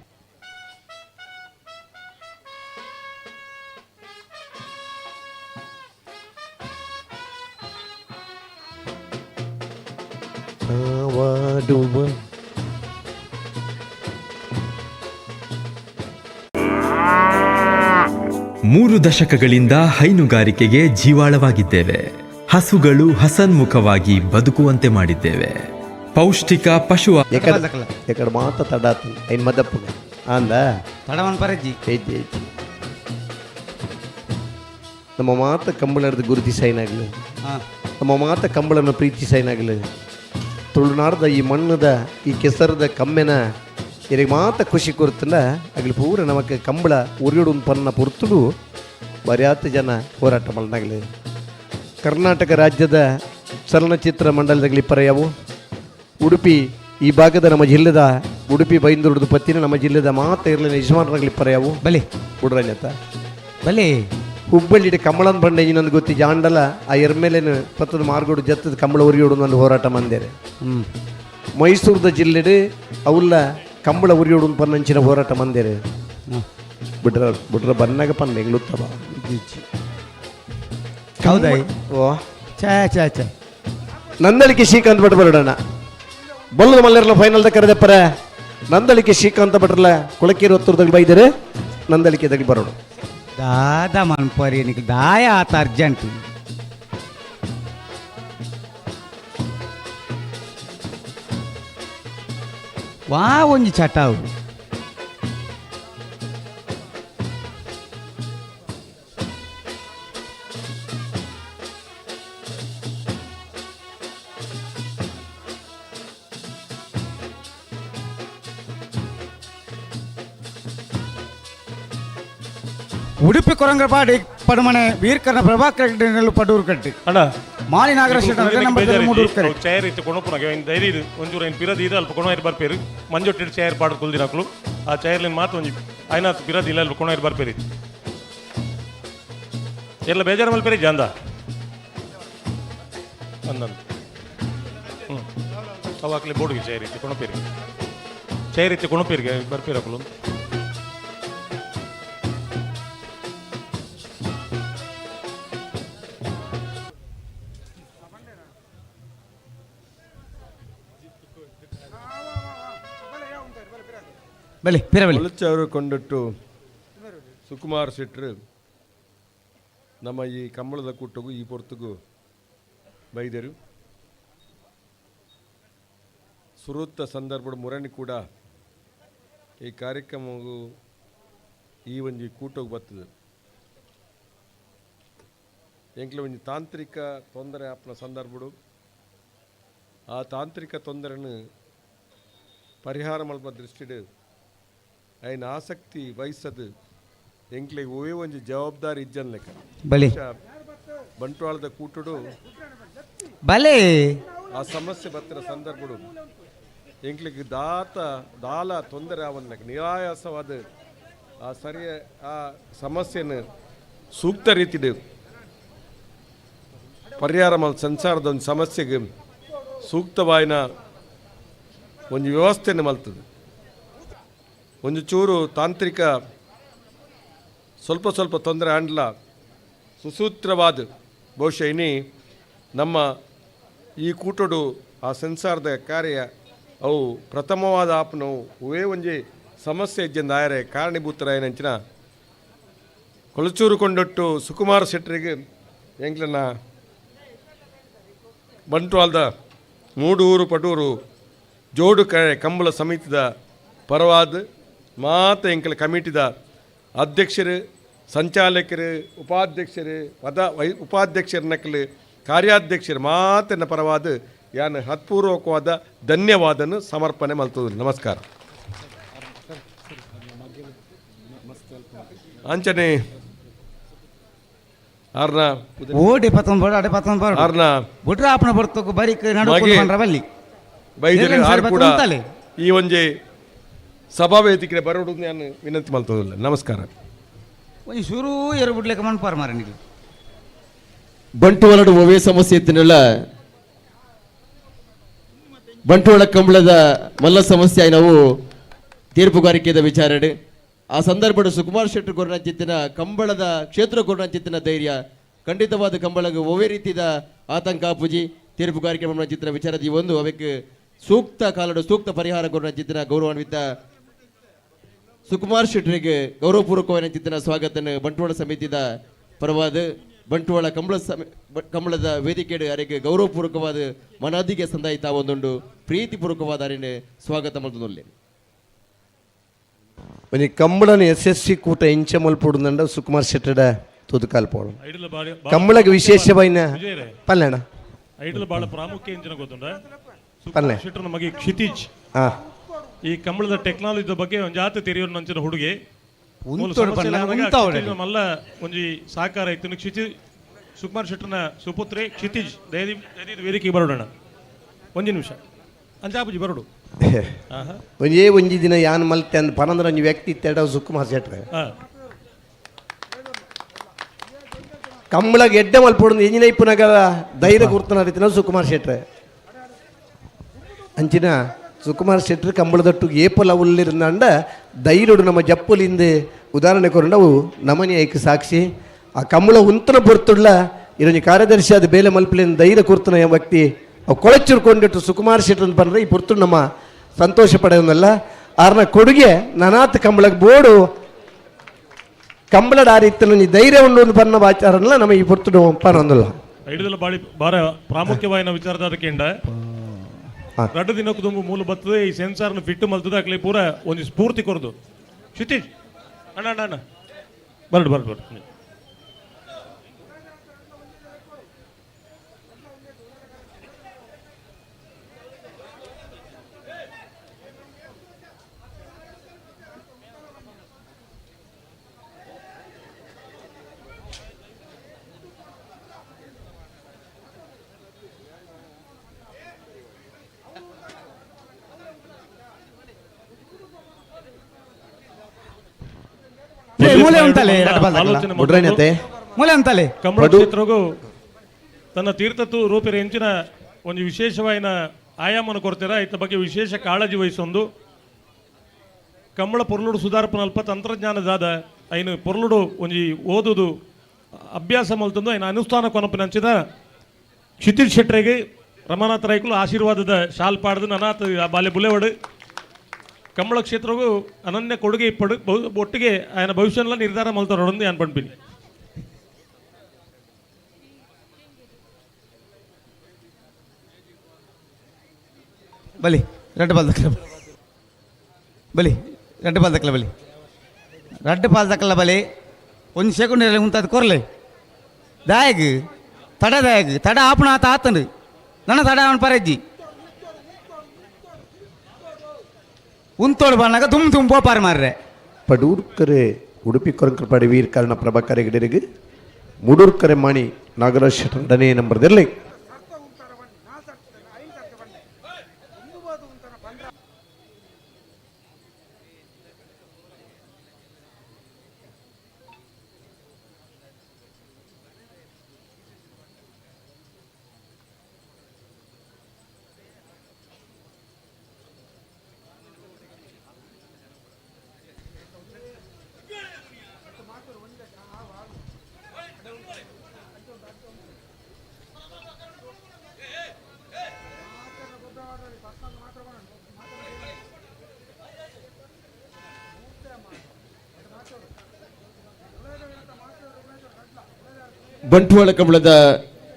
[SPEAKER 15] 3 ದಶಕಗಳಿಂದ ಹೈನುಗಾರಿಕೆಗೆ ಜೀವಾಳವಾಗಿದ್ದೇವೆ. ಹಸುಗಳು ಹಸನ್ಮುಖವಾಗಿ ಬದುಕುವಂತೆ ಮಾಡಿದ್ದೇವೆ. ಪೌಷ್ಟಿಕ ಪಶು
[SPEAKER 3] ಎಕಡೆ ಮಾತ ತಡಾತು ಐನ್ ಮದಪ್ಪು ಅಂದ
[SPEAKER 1] ತಡವನ್ ಪರಜ್ಜಿ.
[SPEAKER 3] ಹೆಜ್ಜೆ ಹೆಜ್ಜೆ ನಮ್ಮ ಮಾತ ಕಂಬಳದ ಗುರುತಿಸೈನಾಗಲಿ, ನಮ್ಮ ಮಾತ ಕಂಬಳನ್ನು ಪ್ರೀತಿಸೈನಾಗಲಿ, ತುಳುನಾಡ್ದ ಈ ಮಣ್ಣದ ಈ ಕೆಸರದ ಕಮ್ಮೆನ ಇರಿಗೆ ಮಾತ ಖುಷಿ ಕೊರ್ತಲ್ಲ. ಅಗಲಿ ಪೂರ ನಮಕ್ ಕಂಬಳ ಉರಿಯೋಡು ಪನ್ನ ಪೊರ್ತುಡು ಬರ್ಯಾತ ಜನ ಹೋರಾಟ ಮಲ್ನಾಗಲಿ. ಕರ್ನಾಟಕ ರಾಜ್ಯದ ಚಲನಚಿತ್ರ ಮಂಡಲದಾಗಲಿ ಪರ್ಯಾವು ಉಡುಪಿ ಈ ಭಾಗದ ನಮ್ಮ ಜಿಲ್ಲೆದ ಉಡುಪಿ ಬೈಂದೂರ್ದು ಪತ್ತಿನ ನಮ್ಮ ಜಿಲ್ಲೆದ ಮಾತ ಇರಲಿಲ್ಲ ಯಜಮಾನರಾಗಲಿ ಪರ್ಯಾವು
[SPEAKER 1] ಬಲಿ
[SPEAKER 3] ಹುಡ್ರಂಜತ್ತ
[SPEAKER 1] ಬಲಿ.
[SPEAKER 3] ಹುಬ್ಬಳ್ಳಿ ಕಮಲನ್ ಬಂಡೆ ಇನ್ನೊಂದು ಗೊತ್ತಿ ಜಾಂಡಲ ಆ ಎರ್ಮೇಲೇನು ಪತ್ತದ ಮಾರ್ಗೋಡು ಜತ್ತದ ಕಂಬಳ ಉರಿಯೋಡು ಒಂದು ಹೋರಾಟ ಮಂದೇರೆ. ಮೈಸೂರದ ಜಿಲ್ಲೆಡು ಅವುಲ್ಲ ಕಂಬಳ ಉರಿಯೋಡು ಪನ್ನಂಚಿನ ಹೋರಾಟ ಮಂದೇರೆ. ಬಿಡ್ರ ಬಿಡ್ರ ಬನ್ನಾಗ ಪನ್ನ ಎಂಗ್ಲುತ್ತವ.
[SPEAKER 1] ಹೌದಾ?
[SPEAKER 3] ಓ.
[SPEAKER 1] ಛೇ ಛೇ ಛೇ.
[SPEAKER 3] ನಂದಳಿಕೆ ಶ್ರೀಕಾಂತ್ ಭಟ್ ಬರೋಣ. ಬೊಲ್ಲದ ಮಲ್ಲೆರ್ಲ ಫೈನಲ್ the ಕರೆದಪ್ಪರ ನಂದಳಿಕೆ ಶ್ರೀಕಾಂತ ಭಟ್ರಲ್ಲ ಕುಳಕೇರಿ ಒತ್ತುರದಾಗ ಬೈದರೆ ನಂದಳಿಕೆ ದಾಗ ಬರೋಣ.
[SPEAKER 1] ದಾದ ಮನ್ಪರಿ ನಿಕ್ ದಾಯ ಆತ ಅರ್ಜೆಂಟ್. ವಾ ಒಂಜಿ ಚಟಾವು. ಉಡುಪಿ ಕೊರಂಗಪಾಡಿ ಪಡುಮನೆ ವೀರ್ಕರ್ಣ ಪ್ರಭಾಕರ್ ಪಡೂರು ಕಟ್ಟಿ
[SPEAKER 12] ಅಣ್ಣ
[SPEAKER 1] ಮಾಲಿ ನಾಗರಾಜ್ ಮೂಡೂರು ಕರೆಕ್ಟ್.
[SPEAKER 12] ಚೇರ್ ಇತ್ತು ಕೊಣಪುನಾಗ ಇನ್ ಧೈರ್ಯ ಇದು ಒಂಚೂರು ಏನು ಪಿರದಿ ಇದು ಅಲ್ಪ ಕೊಣ ಬರ್ಪೇರು ಮಂಜೊಟ್ಟಿಟ್ಟು ಚೇರ್ ಪಾಡ್ ಕುಲ್ದಿರಾಕ್ಲು ಆ ಚೇರ್ಲಿನ ಮಾತು ಒಂಜಿ ಐನಾತ್ ಪಿರದಿ ಇಲ್ಲ ಅಲ್ಪ ಕೊಣ ಬರ್ಪೇರಿ ಎಲ್ಲ ಬೇಜಾರು ಮಲ್ಪೇರಿ ಜಾಂದ ಅಂದಂದು ಹ್ಞೂ ಅವಾಕ್ಲೆ ಬೋರ್ಡ್ಗೆ ಚೇರ್ ಇತ್ತು ಕೊಣಪೇರಿ ಚೇರ್ ಇತ್ತು ಕೊಣಪೇರಿಗೆ ಬರ್ಪೇರಕ್ಲು.
[SPEAKER 1] ಬಲಿ ಪಿರಬಲಿ.
[SPEAKER 7] ಅವರು ಕೊಂಡಟ್ಟು ಸುಕುಮಾರ್ ಶೆಟ್ರು ನಮ್ಮ ಈ ಕಂಬಳದ ಕೂಟಗೂ ಈ ಪೊರ್ತುಗು ಬೈದರು. ಸುರುತ್ತ ಸಂದರ್ಭದ ಮುರಣಿ ಕೂಡ ಈ ಕಾರ್ಯಕ್ರಮವು ಈ ಒಂಜಿ ಕೂಟಗ್ ಬರ್ತದೆ. ಎಂಕ್ಲ ಒಂಜಿ ತಾಂತ್ರಿಕ ತೊಂದರೆ ಆಪ್ನ ಸಂದರ್ಭಡು ಆ ತಾಂತ್ರಿಕ ತೊಂದರೆಯನ್ನು ಪರಿಹಾರ ಮಲ್ಪ ದೃಷ್ಟಿಡ್ ಐನ ಆಸಕ್ತಿ ವಹಿಸದು ಎಂಕ್ಲೆಗ್ ಒವೇ ಒಂಜಿ ಜವಾಬ್ದಾರಿ ಇಜ್ಜನ್ ಲೆಕ್ಕ.
[SPEAKER 1] ಬಲಿ.
[SPEAKER 7] ಬಂಟ್ವಾಳದ ಕೂಟಡು
[SPEAKER 1] ಬಲೆ.
[SPEAKER 7] ಆ ಸಮಸ್ಯೆ ಬತ್ತಿನ ಸಂದರ್ಭಡು ಎಂಕ್ಲೆಗ್ ದಾತ ದಾಲ ತೊಂದರೆ ಆವನ್ ಲೆಕ್ಕ ನಿರಾಯಾಸವಾದ ಆ ಸರಿಯ ಆ ಸಮಸ್ಯೆಯನ್ನು ಸೂಕ್ತ ರೀತಿಡ್ ಪರಿಹಾರ ಮಲ್ ಸಂಸಾರದ ಒಂದು ಸಮಸ್ಯೆಗೆ ಸೂಕ್ತವಾಯಿನ ಒಂದು ವ್ಯವಸ್ಥೆಯನ್ನು ಮಲ್ತದೆ. ಒಂದು ಚೂರು ತಾಂತ್ರಿಕ ಸ್ವಲ್ಪ ಸ್ವಲ್ಪ ತೊಂದರೆ ಆಂಡ್ಲ ಸುಸೂತ್ರವಾದ ಬಹುಶಃ ಇನಿ ನಮ್ಮ ಈ ಕೂಟಡು ಆ ಸಂಸಾರದ ಕಾರ್ಯ ಅವು ಪ್ರಥಮವಾದ ಆಪನವು ಅವೇ ಒಂಜಿ ಸಮಸ್ಯೆ ಇಜ್ಜಂದ ಆಯರೆ ಕಾರಣೀಭೂತರಾಯನಂಚಿನ ಕೊಳಚೂರು ಕೊಂಡೊಟ್ಟು ಸುಕುಮಾರ್ ಶೆಟ್ಟರಿಗೆ ಎಂಕ್ಲನ ಬಂಟ್ವಾಳದ ಮೂಡೂರು ಪಟೂರು ಜೋಡು ಕಂಬಳ ಸಮಿತಿದ ಪರವಾದ ಮಾತ ಎಂಕಲ ಕಮಿಟಿದ ಅಧ್ಯಕ್ಷರು, ಸಂಚಾಲಕರು, ಉಪಾಧ್ಯಕ್ಷರು, ಪದ ವೈ ಉಪಾಧ್ಯಕ್ಷರ ನಕಲು ಕಾರ್ಯಾಧ್ಯಕ್ಷರು ಮಾತನ್ನ ಪರವಾದ ಯಾನ್ ಹತ್ಪೂರ್ವಕವಾದ ಧನ್ಯವಾದನ್ನು ಸಮರ್ಪಣೆ ಮಲ್ತದ. ನಮಸ್ಕಾರ. ಅಂಚನೆ ಆರ್ನ
[SPEAKER 1] ಓಡಿ ಪತ್ತೊಂದು ಅಡೆ ಪತ್ತೊಂದು
[SPEAKER 7] ಆರ್ನ
[SPEAKER 1] ಬುಡ್ರ ಆಪಣ ಬರ್ತಕ್ಕೂ ಬರೀಕ್ ನಡುಕು ಬಲ್ಲಿ
[SPEAKER 7] ಬೈದರು ಆರ್ ಕೂಡ ಈ ಒಂಜಿ ಸಭಾವೇದಿಕೆ ಬರೋಡು ನಾನು ವಿನಂತಿ ಮಲ್ತದಿಲ್ಲ. ನಮಸ್ಕಾರ.
[SPEAKER 1] ಒಂಜಿ ಶುರು ಎರು ಬಿಡ್ಲಿಕ್ಕೆ ಮನ್ಪಾರ್ ಮಾರ ನೀವು.
[SPEAKER 6] ಬಂಟ್ವಾಳಡು ಒವೇ ಸಮಸ್ಯೆ ಇತ್ತಿನಲ್ಲ ಬಂಟ್ವಾಳ ಕಂಬಳದ ಮಲ್ಲ ಸಮಸ್ಯೆ ನಾವು ತೀರ್ಪುಗಾರಿಕೆದ ವಿಚಾರಣೆ ಆ ಸಂದರ್ಭದ ಸುಕುಮಾರ್ ಶೆಟ್ಟರ್ ಕೊರ್ನಂಚಿತ್ತಿನ ಕಂಬಳದ ಕ್ಷೇತ್ರ ಕೊರ್ನಂಚಿತ್ತಿನ ಧೈರ್ಯ ಖಂಡಿತವಾದ ಕಂಬಳಗ ಒವೇ ರೀತಿಯ ಆತಂಕ ಪೂಜಿ ತೀರ್ಪುಗಾರಿಕೆ ಚಿತ್ರ ವಿಚಾರದ ಈ ಒಂದು ಅವಕ್ಕೆ ಸೂಕ್ತ ಕಾಲಡು ಸೂಕ್ತ ಪರಿಹಾರ ಕೊರ್ನಂಚಿತ್ತಿನ ಗೌರವಾನ್ವಿತ ಸುಕುಮಾರ್ ಶೆಟ್ಟರಿಗೆ ಗೌರವಪೂರ್ವಕವಾದ ಚಿತ್ತಿನ ಸ್ವಾಗತ ಬಂಟ್ವಾಳ ಸಮಿತಿದ ಪರವಾದ ಬಂಟ್ವಾಳ ಕಂಬಳ ಕಂಬಳದ ವೇದಿಕೆಡು ಅರೆಗೆ ಗೌರವಪೂರ್ವಕವಾದ ಮನಾದಿಗೆ ಸಂದಾಯಿತ ಒಂದುಂಡು ಪ್ರೀತಿಪೂರ್ವಕವಾದ ಅರೆನೆ ಸ್ವಾಗತ ಮಲ್ತೊಂದುಲ್ಲೆ.
[SPEAKER 3] ಒಂಜಿ ಕಂಬಳನ ಯಶಸ್ವಿ ಕೂಟ ಇಂಚ ಮಲ್ಪೊಡುಂಡ ಸುಕುಮಾರ್ ಶೆಟ್ಟಡ ತುದುಕಾಲ್ ಪೋಡು ಕಂಬಳಗ್ ವಿಶೇಷವಾಯಿನ ಪಲ್ಲೆಣ
[SPEAKER 12] ಐಡಲ್ ಬಾಳ ಪ್ರಾಮುಖ್ಯ ಇಂಚಿನ ಗೊತ್ತುಂಡ
[SPEAKER 3] ಪಲ್ಲೆ.
[SPEAKER 12] ಶೆಟ್ಟರ್ ನಮಗೆ ಕ್ಷಿತಿಜ್ ಈ ಕಂಬಳದ ಟೆಕ್ನಾಲಜಿ ಬಗ್ಗೆ ಒಂಜಾತ ತೆರಿಯೋರ್ ನಂಚಿನ ಹುಡುಗಿ
[SPEAKER 1] ಉಂತೋಡು ಪಂಡ ಉಂತಾವಡೆ.
[SPEAKER 12] ಮಲ್ಲ ಒಂಜಿ ಸಹಕಾರ ಇತ್ತು. ಕ್ಷಿತಿಜ್ ಸುಕುಮಾರ್ ಶೆಟ್ಟರ್ನ ಸುಪುತ್ರಿ ಕ್ಷಿತಿಜ್ ದಯದಿ ದಯದೀದ್ ವೇದಿಕೆಗೆ ಬರೋಣ. ಒಂಜಿ ನಿಮಿಷ ಅಂಜಾಪುಜಿ ಬರೋಡು.
[SPEAKER 3] ಒಂಜೇ ಒಂಜಿ ದಿನ ಯಾನ್ ಮಲ್ತೆ ಅಂದ್ ಪನಂದ್ರ ಒಂಜಿ ವ್ಯಕ್ತಿ ಇತ್ತೆಡ ಸುಕುಮಾರ್ ಶೆಟ್ರೆ ಕಂಬಳಗ್ ಎಡ್ಡೆ ಮಲ್ಪೊಡು ಎಂಜಿನ ಇಪ್ಪುನಗ ಧೈರ್ಯ ಗುರ್ತನ ರೀತಿನ ಸುಕುಮಾರ್ ಶೆಟ್ರೆ ಅಂಚಿನ ಸುಕುಮಾರ್ ಶೆಟ್ರು ಕಂಬಳದೊಟ್ಟು ಏಪಲ ಉಲ್ಲಿರುಂದಾಂಡ ಧೈರ್ಯಡು ನಮ್ಮ ಜಪ್ಪುಲಿಂದ ಉದಾಹರಣೆ ಕೊರಂಡವು ನಮನಿ ಐಕ್ ಸಾಕ್ಷಿ. ಆ ಕಂಬಳ ಉಂತನ ಪೊರ್ತುಳ್ಳ ಇದೊಂಜಿ ಕಾರ್ಯದರ್ಶಿ ಅದು ಬೇಲೆ ಮಲ್ಪಲಿನ ಧೈರ್ಯ ಕುರ್ತನ ವ್ಯಕ್ತಿ ಅವು ಕೊಳಚಿರ್ಕೊಂಡಿಟ್ಟು ಸುಕುಮಾರ್ ಶೆಟ್ರು ಅಂತ ಬಂದ್ರೆ ಈ ಪೊರ್ತು ನಮ್ಮ ಸಂತೋಷ ಪಡೆಯೋದಲ್ಲ. ಆರ್ನ ಕೊಡುಗೆ ನನಾತ್ ಕಂಬಳಕ್ಕೆ ಬೋಡು ಕಂಬಳದ ಆ ರೀತಿಯಲ್ಲಿ ಧೈರ್ಯ ಉಂಡು ಒಂದು ಬಣ್ಣ ಆಚಾರಲ್ಲ ನಮ್ಮ ಈ ಪೊರ್ತುಡು ಪನೊಂದುಲ್ಲ.
[SPEAKER 12] ಐಡಲ್ ಬಾಳಿ ಬಾರ ಪ್ರಾಮುಖ್ಯವಾಯಿನ ವಿಚಾರದ ಅದಕ್ಕೆಂಡ ರಡ್ಡು ದಿನಕ್ಕೂ ದುಂಬು ಮೂಲ ಬರ್ತದೆ ಈ ಸೆನ್ಸಾರ್ನ ಫಿಟ್ ಮಲ್ತದೆ ಅಕ್ಲೆ ಪೂರ ಒಂದು ಸ್ಫೂರ್ತಿ ಕೊರದು. ಕ್ಷಿತಿಜ್ ಅಣ್ಣ ಅಣ್ಣ ಅಣ್ಣ ಬರಡು ಬರಡು ಬರಡು.
[SPEAKER 1] ಮೂಲೆ ಉಂಟಲೆ
[SPEAKER 3] ಬುಡ್ರೈನತೆ
[SPEAKER 1] ಮೂಲೆ ಅಂತಲೆ
[SPEAKER 12] ಕಂಬಳ ಕ್ಷೇತ್ರಗೂ ತನ್ನ ತೀರ್ಥತ್ತು ರೂಪಿರ ಹೆಂಚಿನ ಒಂದು ವಿಶೇಷವಾಯಿನ ಆಯಾಮನ ಕೊಡ್ತೀರಾ ಇತ್ತ ಬಗ್ಗೆ ವಿಶೇಷ ಕಾಳಜಿ ವಹಿಸೊಂದು ಕಂಬಳ ಪೊರ್ಲುಡು ಸುಧಾರ್ಪನ ಅಲ್ಪ ತಂತ್ರಜ್ಞಾನದಾದ ಐನು ಪೊರ್ಲುಡು ಒಂಜಿ ಓದುದು ಅಭ್ಯಾಸ ಮಲ್ತಂದು ಐನ ಅನುಷ್ಠಾನ ಕೊನಪಿನಂಚಿನ ಕ್ಷಿತಿಜ್ ಶೆಟ್ರೆಗೆ ರಮಾನಾಥ ರೈಕುಲು ಆಶೀರ್ವಾದದ ಶಾಲ್ ಪಾಡ್ದು ನನಾಥ ಬಾಲ್ಯ ಬುಲೆವಡು ಕಂಬಳ ಕ್ಷೇತ್ರಗೂ ಅನನ್ಯ ಕೊಡುಗೆ ಇಪ್ಪಡು ಒಟ್ಟಿಗೆ ఆయన ಭವಿಷ್ಯಲ್ಲ ನಿರ್ಧಾರ ಮಲ್ತಾರೊಂದು ಯಾನ್ ಪನ್ಪಿನಿ.
[SPEAKER 1] ಬಲಿ ರಡ್ಡು ಬಾಲ್ ದಕ್ಕಲ ಬಲಿ ರಡ್ಡು ಬಾಲ್ ದಕ್ಕಲ ಬಲಿ ರಡ್ಡು ಬಾಲ್ ದಕ್ಕಲ ಬಲಿ ಒಂದು ಸೆಕೆಂಡ್ ಉಂತಾದ ಕೊರ್ಲೆ ದಾಯಗ್ ತಡ ದಾಯಗ್ ತಡ ಆಪಣ ಆತ ಆತಂಡು ನನ್ನ ತಡ ಅವನ ಪರಜ್ಜಿ ಉಂತೋಡು ಬಂದಾಗ ತುಮ್ ತುಮ್ ಪೋಪಾರು ಮಾರ್ರೆ.
[SPEAKER 3] ಪಡೂರ್ಕರೆ ಉಡುಪಿ ಕೊರಂಕರಪಾಡಿ ವೀರ್ ಕರ್ಣ ಪ್ರಭಾಕರ್ ಹೆಗಡೆರಿಗೆ ಮೂಡೂರ್ಕರೆ ಮಾಣಿ ನಾಗರಾಜ್ ಶೆಟ್ಟರ್ ಎರಡನೇ ನಂಬರ್ದಲ್ಲಿ.
[SPEAKER 6] ಬಂಟ್ವಾಳ ಕಂಬಳದ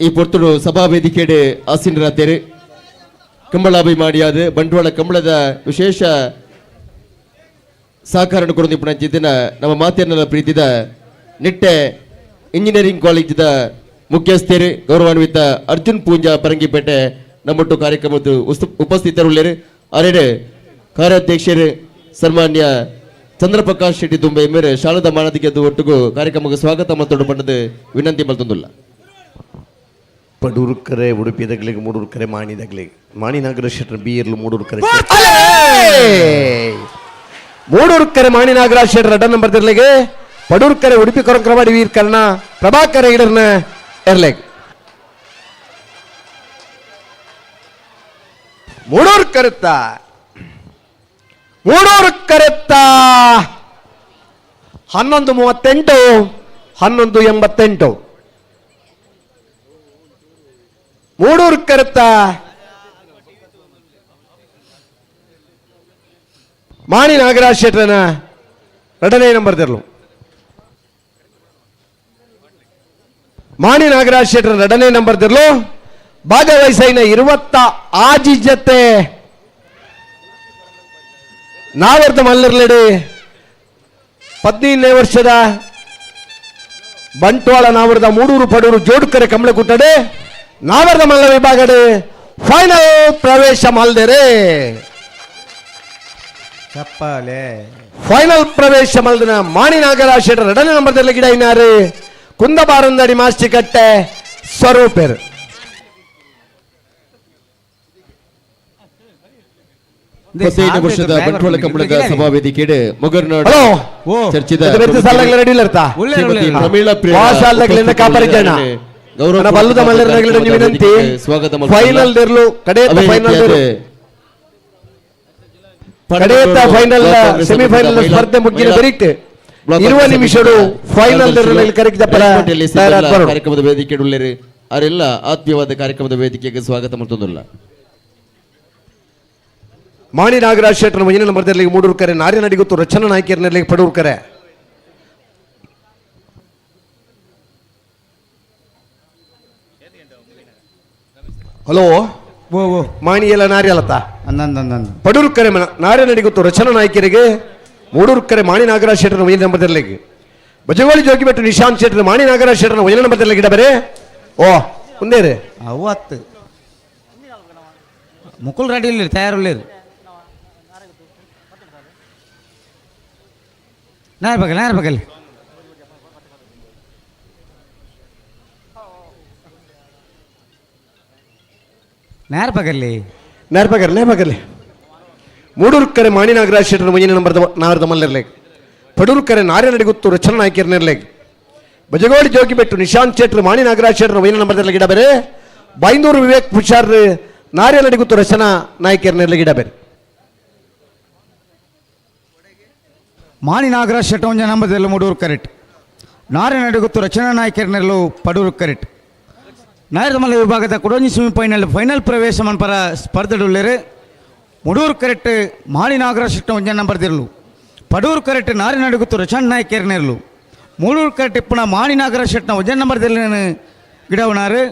[SPEAKER 6] ಈ ಪೊರ್ತುಡು ಸಭಾ ವೇದಿಕೆಡೆ ಆಸೀನರಾತೇರು ಕಂಬಳಾಭಿಮಾನಿಯಾದ ಬಂಟ್ವಾಳ ಕಂಬಳದ ವಿಶೇಷ ಸಹಕಾರ ಕೊರೊಂದಿಪ್ಪುನ ನಮ್ಮ ಮಾತೆಯನ್ನೆಲ್ಲ ಪ್ರೀತಿದ ನಿಟ್ಟೆ ಇಂಜಿನಿಯರಿಂಗ್ ಕಾಲೇಜಿದ ಮುಖ್ಯಸ್ಥರು ಗೌರವಾನ್ವಿತ ಅರ್ಜುನ್ ಪೂಂಜಾ ಪರಂಗಿಪೇಟೆ ನಮ್ಮೊಟ್ಟು ಕಾರ್ಯಕ್ರಮದ ಉಪಸ್ಥಿತರುಳ್ಳರು. ಅರೆಡೆ ಕಾರ್ಯಾಧ್ಯಕ್ಷರು ಸನ್ಮಾನ್ಯ ಚಂದ್ರಪ್ರಕಾಶ್ ಶೆಟ್ಟಿ ತುಂಬೆ ಮೇರೆ ಶಾಲದ ಮಾನದಿಗೆ ಒಟ್ಟಿಗೂ ಕಾರ್ಯಕ್ರಮಕ್ಕೆ ಸ್ವಾಗತ ಮತ್ತು ಪಂಡದು ವಿನಂತಿ ಮಲ್ತೊಂದುಲ್ಲ.
[SPEAKER 3] ಪಡೂರ್ಕರೆ ಉಡುಪಿ ದಗ್ಲಿಗೆ ಮೂಡೂರ್ಕರೆ ಮಾಣಿ ದಗ್ಲಿಗೆ ಮಾಣಿ ನಾಗರ ಶೆಟ್ಟರ್ ಬೀರ್ಲು ಮೂಡೂರ್ಕರೆ ಮೂಡೂರ್ಕರೆ ಮಾಣಿ ನಾಗರಾಜ್ ಶೆಟ್ಟರ್ ಅಡ್ಡ ನಂಬರ್ ತಿರ್ಲಿಗೆ ಪಡೂರ್ಕರೆ ಉಡುಪಿ ಕೊರಂಕ್ರವಾಡಿ ವೀರ್ ಕರ್ಣ ಪ್ರಭಾಕರ ಇಡರ್ನ ಎರ್ಲೆಗ್ ಮೂಡೂರ್ ಕರೆತ್ತ ಮೂಡೂರು ಕರೆತ್ತ 11:38 11:88 ಮೂಡೂರು ಕರೆತ್ತ ಮಾಣಿ ನಾಗರಾಜ್ ಶೆಟ್ಟರನ ಎರಡನೇ ನಂಬರ್ ತೆರಲು.
[SPEAKER 6] ಮಾಣಿ ನಾಗರಾಜ್ ಶೆಟ್ಟರ್ ಎರಡನೇ ನಂಬರ್ ದಿರ್ಲು ಭಾಗವಹಿಸೈನ 26 ಜತೆ ನಾವರ್ದ ಮಲ್ಲರ್ಲೆಡೆ 15ನೇ ವರ್ಷದ ಬಂಟ್ವಾಳ ನಾವರದ ಮೂಡೂರು ಪಡೂರು ಜೋಡುಕರೆ ಕಮಲಕುಟ್ಟಡೆ ನಾವರದ ಮಲ್ಲ ವಿಭಾಗಡೆ ಫೈನಲ್ ಪ್ರವೇಶ ಮಲ್ದೇರೆ.
[SPEAKER 1] ಚಪ್ಪಾಲೆ.
[SPEAKER 6] ಫೈನಲ್ ಪ್ರವೇಶ ಮಲ್ದಿನ ಮಾಣಿ ನಾಗರಾಜ್ ಶೆಟ್ಟರ್ ಎರಡನೇ ನಂಬರ್ದಲ್ಲಿ ಗಿಡ ಇನ್ನಾರು ಕುಂದಬಾರಂದಡಿ ಮಾಸ್ತಿಕಟ್ಟೆ ಸ್ವರೂಪೇರು. 15 ವರ್ಷದ ಬಂಟ್ವಾಳ ಕಂಬಳದ ಸಭಾವೇದಿಕೆಡೆ ಮೊಗರ್ನಾಡು ಚರ್ಚಿದ ಪ್ರಮೀಳಾ ವಿನಂತಿ. ಸ್ವಾಗತ.
[SPEAKER 8] ಫೈನಲ್ ಕಡೆಯ ಫೈನಲ್ ಸೆಮಿಫೈನಲ್ ಸ್ಪರ್ಧೆ ಮುಗಿದ ಬರೀಕ್ 20 ನಿಮಿಷಡು ಫೈನಲ್
[SPEAKER 6] ಕಾರ್ಯಕ್ರಮದ ವೇದಿಕೆ ಉಳ್ಳೇರು ಅವರೆಲ್ಲ ಆತ್ಮೀಯವಾದ ಕಾರ್ಯಕ್ರಮದ ವೇದಿಕೆಗೆ ಸ್ವಾಗತ ಮಾಡ್ತದಲ್ಲ.
[SPEAKER 8] ಮಾಣಿ ನಾಗರಾಜ್ ಶೆಟ್ಟರ್ ಮುಂದಿನ ನಂಬರ್ದಲ್ಲಿ ಮೂಡೂರ್ಕರೆ ನಾರ್ಯನಡಿಗುತ್ತು ರಚನಾ ನಾಯ್ಕರ್ನಲ್ಲಿ ಪಡೂರ್ಕರೆ. ಹಲೋ
[SPEAKER 1] ಓ ಓ
[SPEAKER 8] ಮಾಣಿ ಎಲ್ಲ ನಾರಿ ಅಲತ್ತ
[SPEAKER 1] ಅಂದಂದಂದಂದು
[SPEAKER 8] ಪಡೂರ್ಕರೆ ನಾರ್ಯನಡಿಗುತ್ತು ರಚನಾ ನಾಯ್ಕರಿಗೆ ಮೂಡೂರ್ಕರೆ ಮಾಣಿ ನಾಗರಾಜ್ ಶೆಟ್ಟರ್ ಮುಂದಿನ ನಂಬರ್ದಲ್ಲಿ ಬಜಗೋಳಿ ಜೋಗಿಬೆಟ್ಟು ನಿಶಾಂತ್ ಶೆಟ್ಟರ್ ಮಾಣಿ ನಾಗರಾಜ್ ಶೆಟ್ಟರ್ ಮುಂದಿನ ನಂಬರ್ದಲ್ಲಿ ಗಿಡ ಬರೇ ಓ ಮುಂದೇರಿ
[SPEAKER 1] ಅವು ಹತ್ತು ಮುಕುಲ್ ರೆಡಿ ಇಲ್ಲ ತಯಾರುಳ್ಳೇರು ನಾರ್ ಬಗಲ್ ನಾರ್ ಬಗಲ್ ನಾರ್ ಬಗಲ್ಲಿ
[SPEAKER 8] ನಾರ್ ಬಗಲ್ ನೇ ಬಗಲ್ಲಿ ಮೂಡೂರ್ಕರೆ ಮಾಣಿ ನಾಗರಾಜ್ ಶೆಟ್ಟರ್ ಮುಂದಿನ ನಂಬರ್ ನಾರದ ಮಲ್ಲರ್ಲೇಗ್ ಪಡೂರ್ಕರೆ ನಾರ್ಯನಡಿಗುತ್ತು ರಚನಾ ನಾಯ್ಕರ್ನೆರ್ಲೇಗ್ ಬಜಗೋಳಿ ಜೋಗಿಬೆಟ್ಟು ನಿಶಾಂತ್ ಶೆಟ್ಟರ್ ಮಾಣಿ ನಾಗರಾಜ್ ಶೆಟ್ಟರ್ ಮುಂದಿನ ನಂಬರ್ದಲ್ಲಿ ಗಿಡ ಬೇರೆ ಬೈಂದೂರು ವಿವೇಕ್ ಪುಷಾರ್ ನಾರ್ಯನಡಿಗುತ್ತು ರಚನಾ ನಾಯ್ಕರ್ನೆರ್ಲೆ ಗಿಡ ಬೇರೆ.
[SPEAKER 1] ಮಾಣಿ ನಾಗರಾಜ್ ಶೆಟ್ಟವಂಜ ನಂಬದೆಲ್ಲ ಮೂಡೂರು ಕರೆಕ್ಟ್ ನಾರ್ಯನಡಿಗುತ್ತು ರಚನಾ ನಾಯ್ಕರ್ನೆಲ್ಲು ಪಡೂರು ಕರೆಕ್ಟ್. ನಾಯರದಮಲ್ಲ ವಿಭಾಗದ ಕುಡೋಂಜಿ ಸೆಮಿಫೈನಲ್ ಫೈನಲ್ ಪ್ರವೇಶ ಮನ್ಪರ ಸ್ಪರ್ಧೆಡುಳ್ಳೇರು ಮುಡೂರು ಕರೆಕ್ಟ್ ಮಾಣಿ ನಾಗರಾಜ್ ಶೆಟ್ಟವಂಜ ನಂಬರ್ದಿರಲು ಪಡೂರು ಕರೆಕ್ಟ್ ನಾರಿನಡುಗುತ್ತು ರಚನಾ ನಾಯ್ಕರ್ನೆರ್ಲು ಮೂಡೂರು ಕರೆಕ್ಟ್ ಇಪ್ಪಣ ಮಾಣಿ ನಾಗರಾಜ್ ಶೆಟ್ಟನ ಒಂಜ ನಂಬರ್ದಲ್ಲಿ ಗಿಡವನಾರು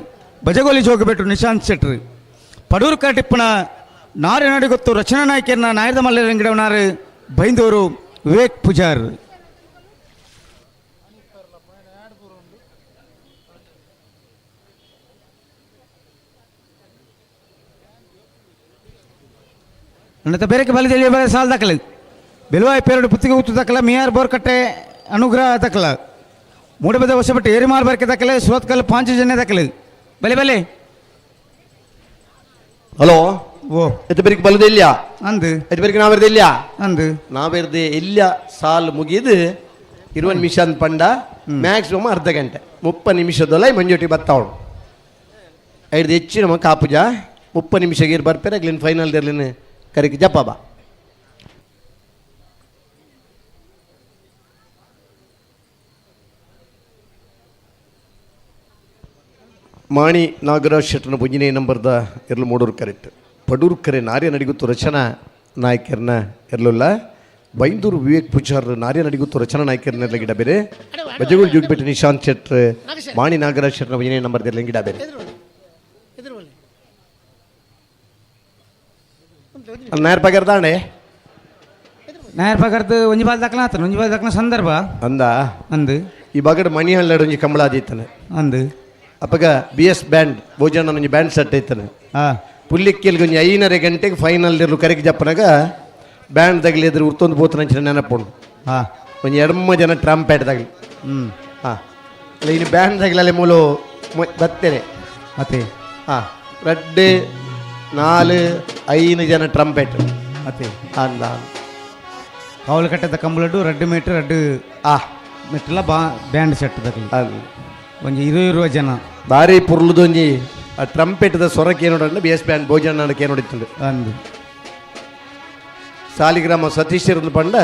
[SPEAKER 1] ಬಜಗೋಲಿ ಜೋಗಬೆಟ್ಟು ನಿಶಾಂತ್ ಶೆಟ್ರು ಪಡೂರು ಕರೆಕ್ಟ್ ಇಪ್ಪಣ ನಾರಿನಡುಗುತ್ತು ರಚನಾ ನಾಯ್ಕರ್ನ ನಾಯರದ ಮಲ್ಲ ಗಿಡವನಾರು ಬೈಂದೂರು ವಿವೇಕ್ ಪೂಜಾರ್. ನನ್ನ ಬೇರೆಕ್ಕೆ ಬಲಿದಲ್ಲಿ ಬೇರೆ ಸಾಲ ದಾಖಲೆ ಬೆಲುವಾಯಿ ಪೇರಡು ಪುತ್ತಿಗೆ ಉತ್ತು ದಾಖಲ ಮಿಯಾರ್ ಬೋರ್ಕಟ್ಟೆ ಅನುಗ್ರಹ ದಾಖಲ ಮೂಡಬದ ಹೊಸಬಟ್ಟು ಏರಿಮಾರ್ ಬರ್ಕೆ ದಾಖಲೆ ಸುರತ್ಕಲ್ ಪಾಂಚಜನ್ಯ ದಾಖಲೆ ಬಲೆ ಬಲೆ.
[SPEAKER 8] ಹಲೋ
[SPEAKER 1] ಓ
[SPEAKER 8] ಎತ್ತ ಬೇರಿಗೆ ಬಲದ ಇಲ್ಲ
[SPEAKER 1] ಅಂದು
[SPEAKER 8] ಎತ್ತ ಬೇರಿಗೆ ನಾವೆರ್ದ ಇಲ್ಲ
[SPEAKER 1] ಅಂದು
[SPEAKER 8] ನಾವೆರ್ದೆ ಇಲ್ಲ ಸಾಲ್ ಮುಗಿದು 20 ನಿಮಿಷ ಅಂತ ಪಂಡ ಮ್ಯಾಕ್ಸಿಮಮ್ ಅರ್ಧ ಗಂಟೆ 30 ನಿಮಿಷದೊಲ್ಲ ಮಂಜೋಟಿ ಬತ್ತಾವಳು ಐದು ಹೆಚ್ಚು ನಮ್ಮ ಕಾಪುಜ 30 ನಿಮಿಷ ಗೀರ್ ಬರ್ಪೇರೆ ಗ್ಲಿನ್ ಫೈನಲ್ ಇರ್ಲಿನ ಕರಿಕೆ ಜಪ್ಪ ಬಾ. ಮಾಣಿ ನಾಗರಾಜ್ ಶೆಟ್ಟನ ಬುಂಜಿನೇ ನಂಬರ್ದ ಎರ್ಲು ಮೂಡೂರು ಕರೆಕ್ಟ್ ಪಡೂರು ಕರೆ ನಾರ್ಯ ನಡಿಗುತ್ತು ರಚನಾ ನಾಯಕರ್ನ ಎರ್ಲುಲ್ಲ ಬೈಂದೂರು ವಿವೇಕ್ ಪೂಜಾರ್ ನಾರ್ಯ ನಡಿಗುತ್ತು ರಚನಾ ನಾಯಕರ್ನ ಗಿಡ ಬೇರೆ ಬಜಗುಳ್ ಜುಗ್ಬೆಟ್ಟು ನಿಶಾಂತ್ ಶೆಟ್ರ್ ಮಾಣಿ ನಾಗರಾಜ್ ಶೆಟ್ಟನ ಬುಂಜಿನೇ ನಂಬರ್ದ ಗಿಡ ಬೇರೆ ನಾಯರ್ ಪಗರ್ದಾಣೆ
[SPEAKER 1] ನಾಯರ್ ಪಗರ್ದು ಒಂಜಿ ಬಾಲ್ ದಾಖಲ ಆತನ ಒಂಜಿ ಬಾಲ್ ದಾಖಲ ಸಂದರ್ಭ
[SPEAKER 8] ಅಂದ
[SPEAKER 1] ಅಂದು
[SPEAKER 8] ಈ ಬಗಡ್ ಮಣಿ ಹಲ್ಲಾಡು ಒಂಜಿ ಕಂಬಳ ಆದಿತ್ತಾನೆ
[SPEAKER 1] ಅಂದು
[SPEAKER 8] ಅಪ್ಪಗ B S band ಭೋಜನ ಒಂಜಿ ಬ್ಯಾಂಡ್ ಸೆಟ್ ಐತಾನೆ ಪುಲ್ಲಿಕ್ಕೆಲ್ಗೆ ಒಂಜಿ 5:30 ಗಂಟೆಗೆ ಫೈನಲ್ ಇರ್ಲು ಕರೆಗೆ ಜಪ್ಪನಾಗ ಬ್ಯಾಂಡ್ ತಗಲಿ ಎದುರು ಉರ್ತೊಂದು ಪೋತನಂಚಿನ ನೆನಪುಂಡು ಒಂಜಿ ಎಡ್ಮ ಜನ ಟ್ರಂಪೇಟ್ ತಗಲಿ ಹಾಂ ಅಲ್ಲ ಇನ್ನು ಬ್ಯಾಂಡ್ ತಗಲಲ್ಲಿ ಮೂಲು ಬತ್ತೇನೆ
[SPEAKER 1] ಅತ್ತೆ
[SPEAKER 8] ಹಾಂ 2 4 5 ಜನ ಟ್ರಂಪೇಟ್
[SPEAKER 1] ಅತ್ತೆ
[SPEAKER 8] ಅಂದ
[SPEAKER 1] ಕಾವಲು ಕಟ್ಟದ ಕಂಬಳಡು 2 ಮೀಟರ್ 2 ಮೆಟ್ಟಲ ಬಾ ಬ್ಯಾಂಡ್ ಸೆಟ್ ತಗಲಿ ಒಂಜಿ 20 ಜನ
[SPEAKER 8] ಬಾರಿ ಪುರ್ಲುದೊಂಜಿ ಆ ಟ್ರಂಪೆಟ್ದ ಸ್ವರಕ್ಕೆ ಏನು B S band ಭೋಜನಕ್ಕೆ ಏನು ಹೊಡಿತಂದು
[SPEAKER 1] ಅಂದು
[SPEAKER 8] ಸಾಲಿಗ್ರಾಮ ಸತೀಶ್ ಇರೋದು ಪಂಡ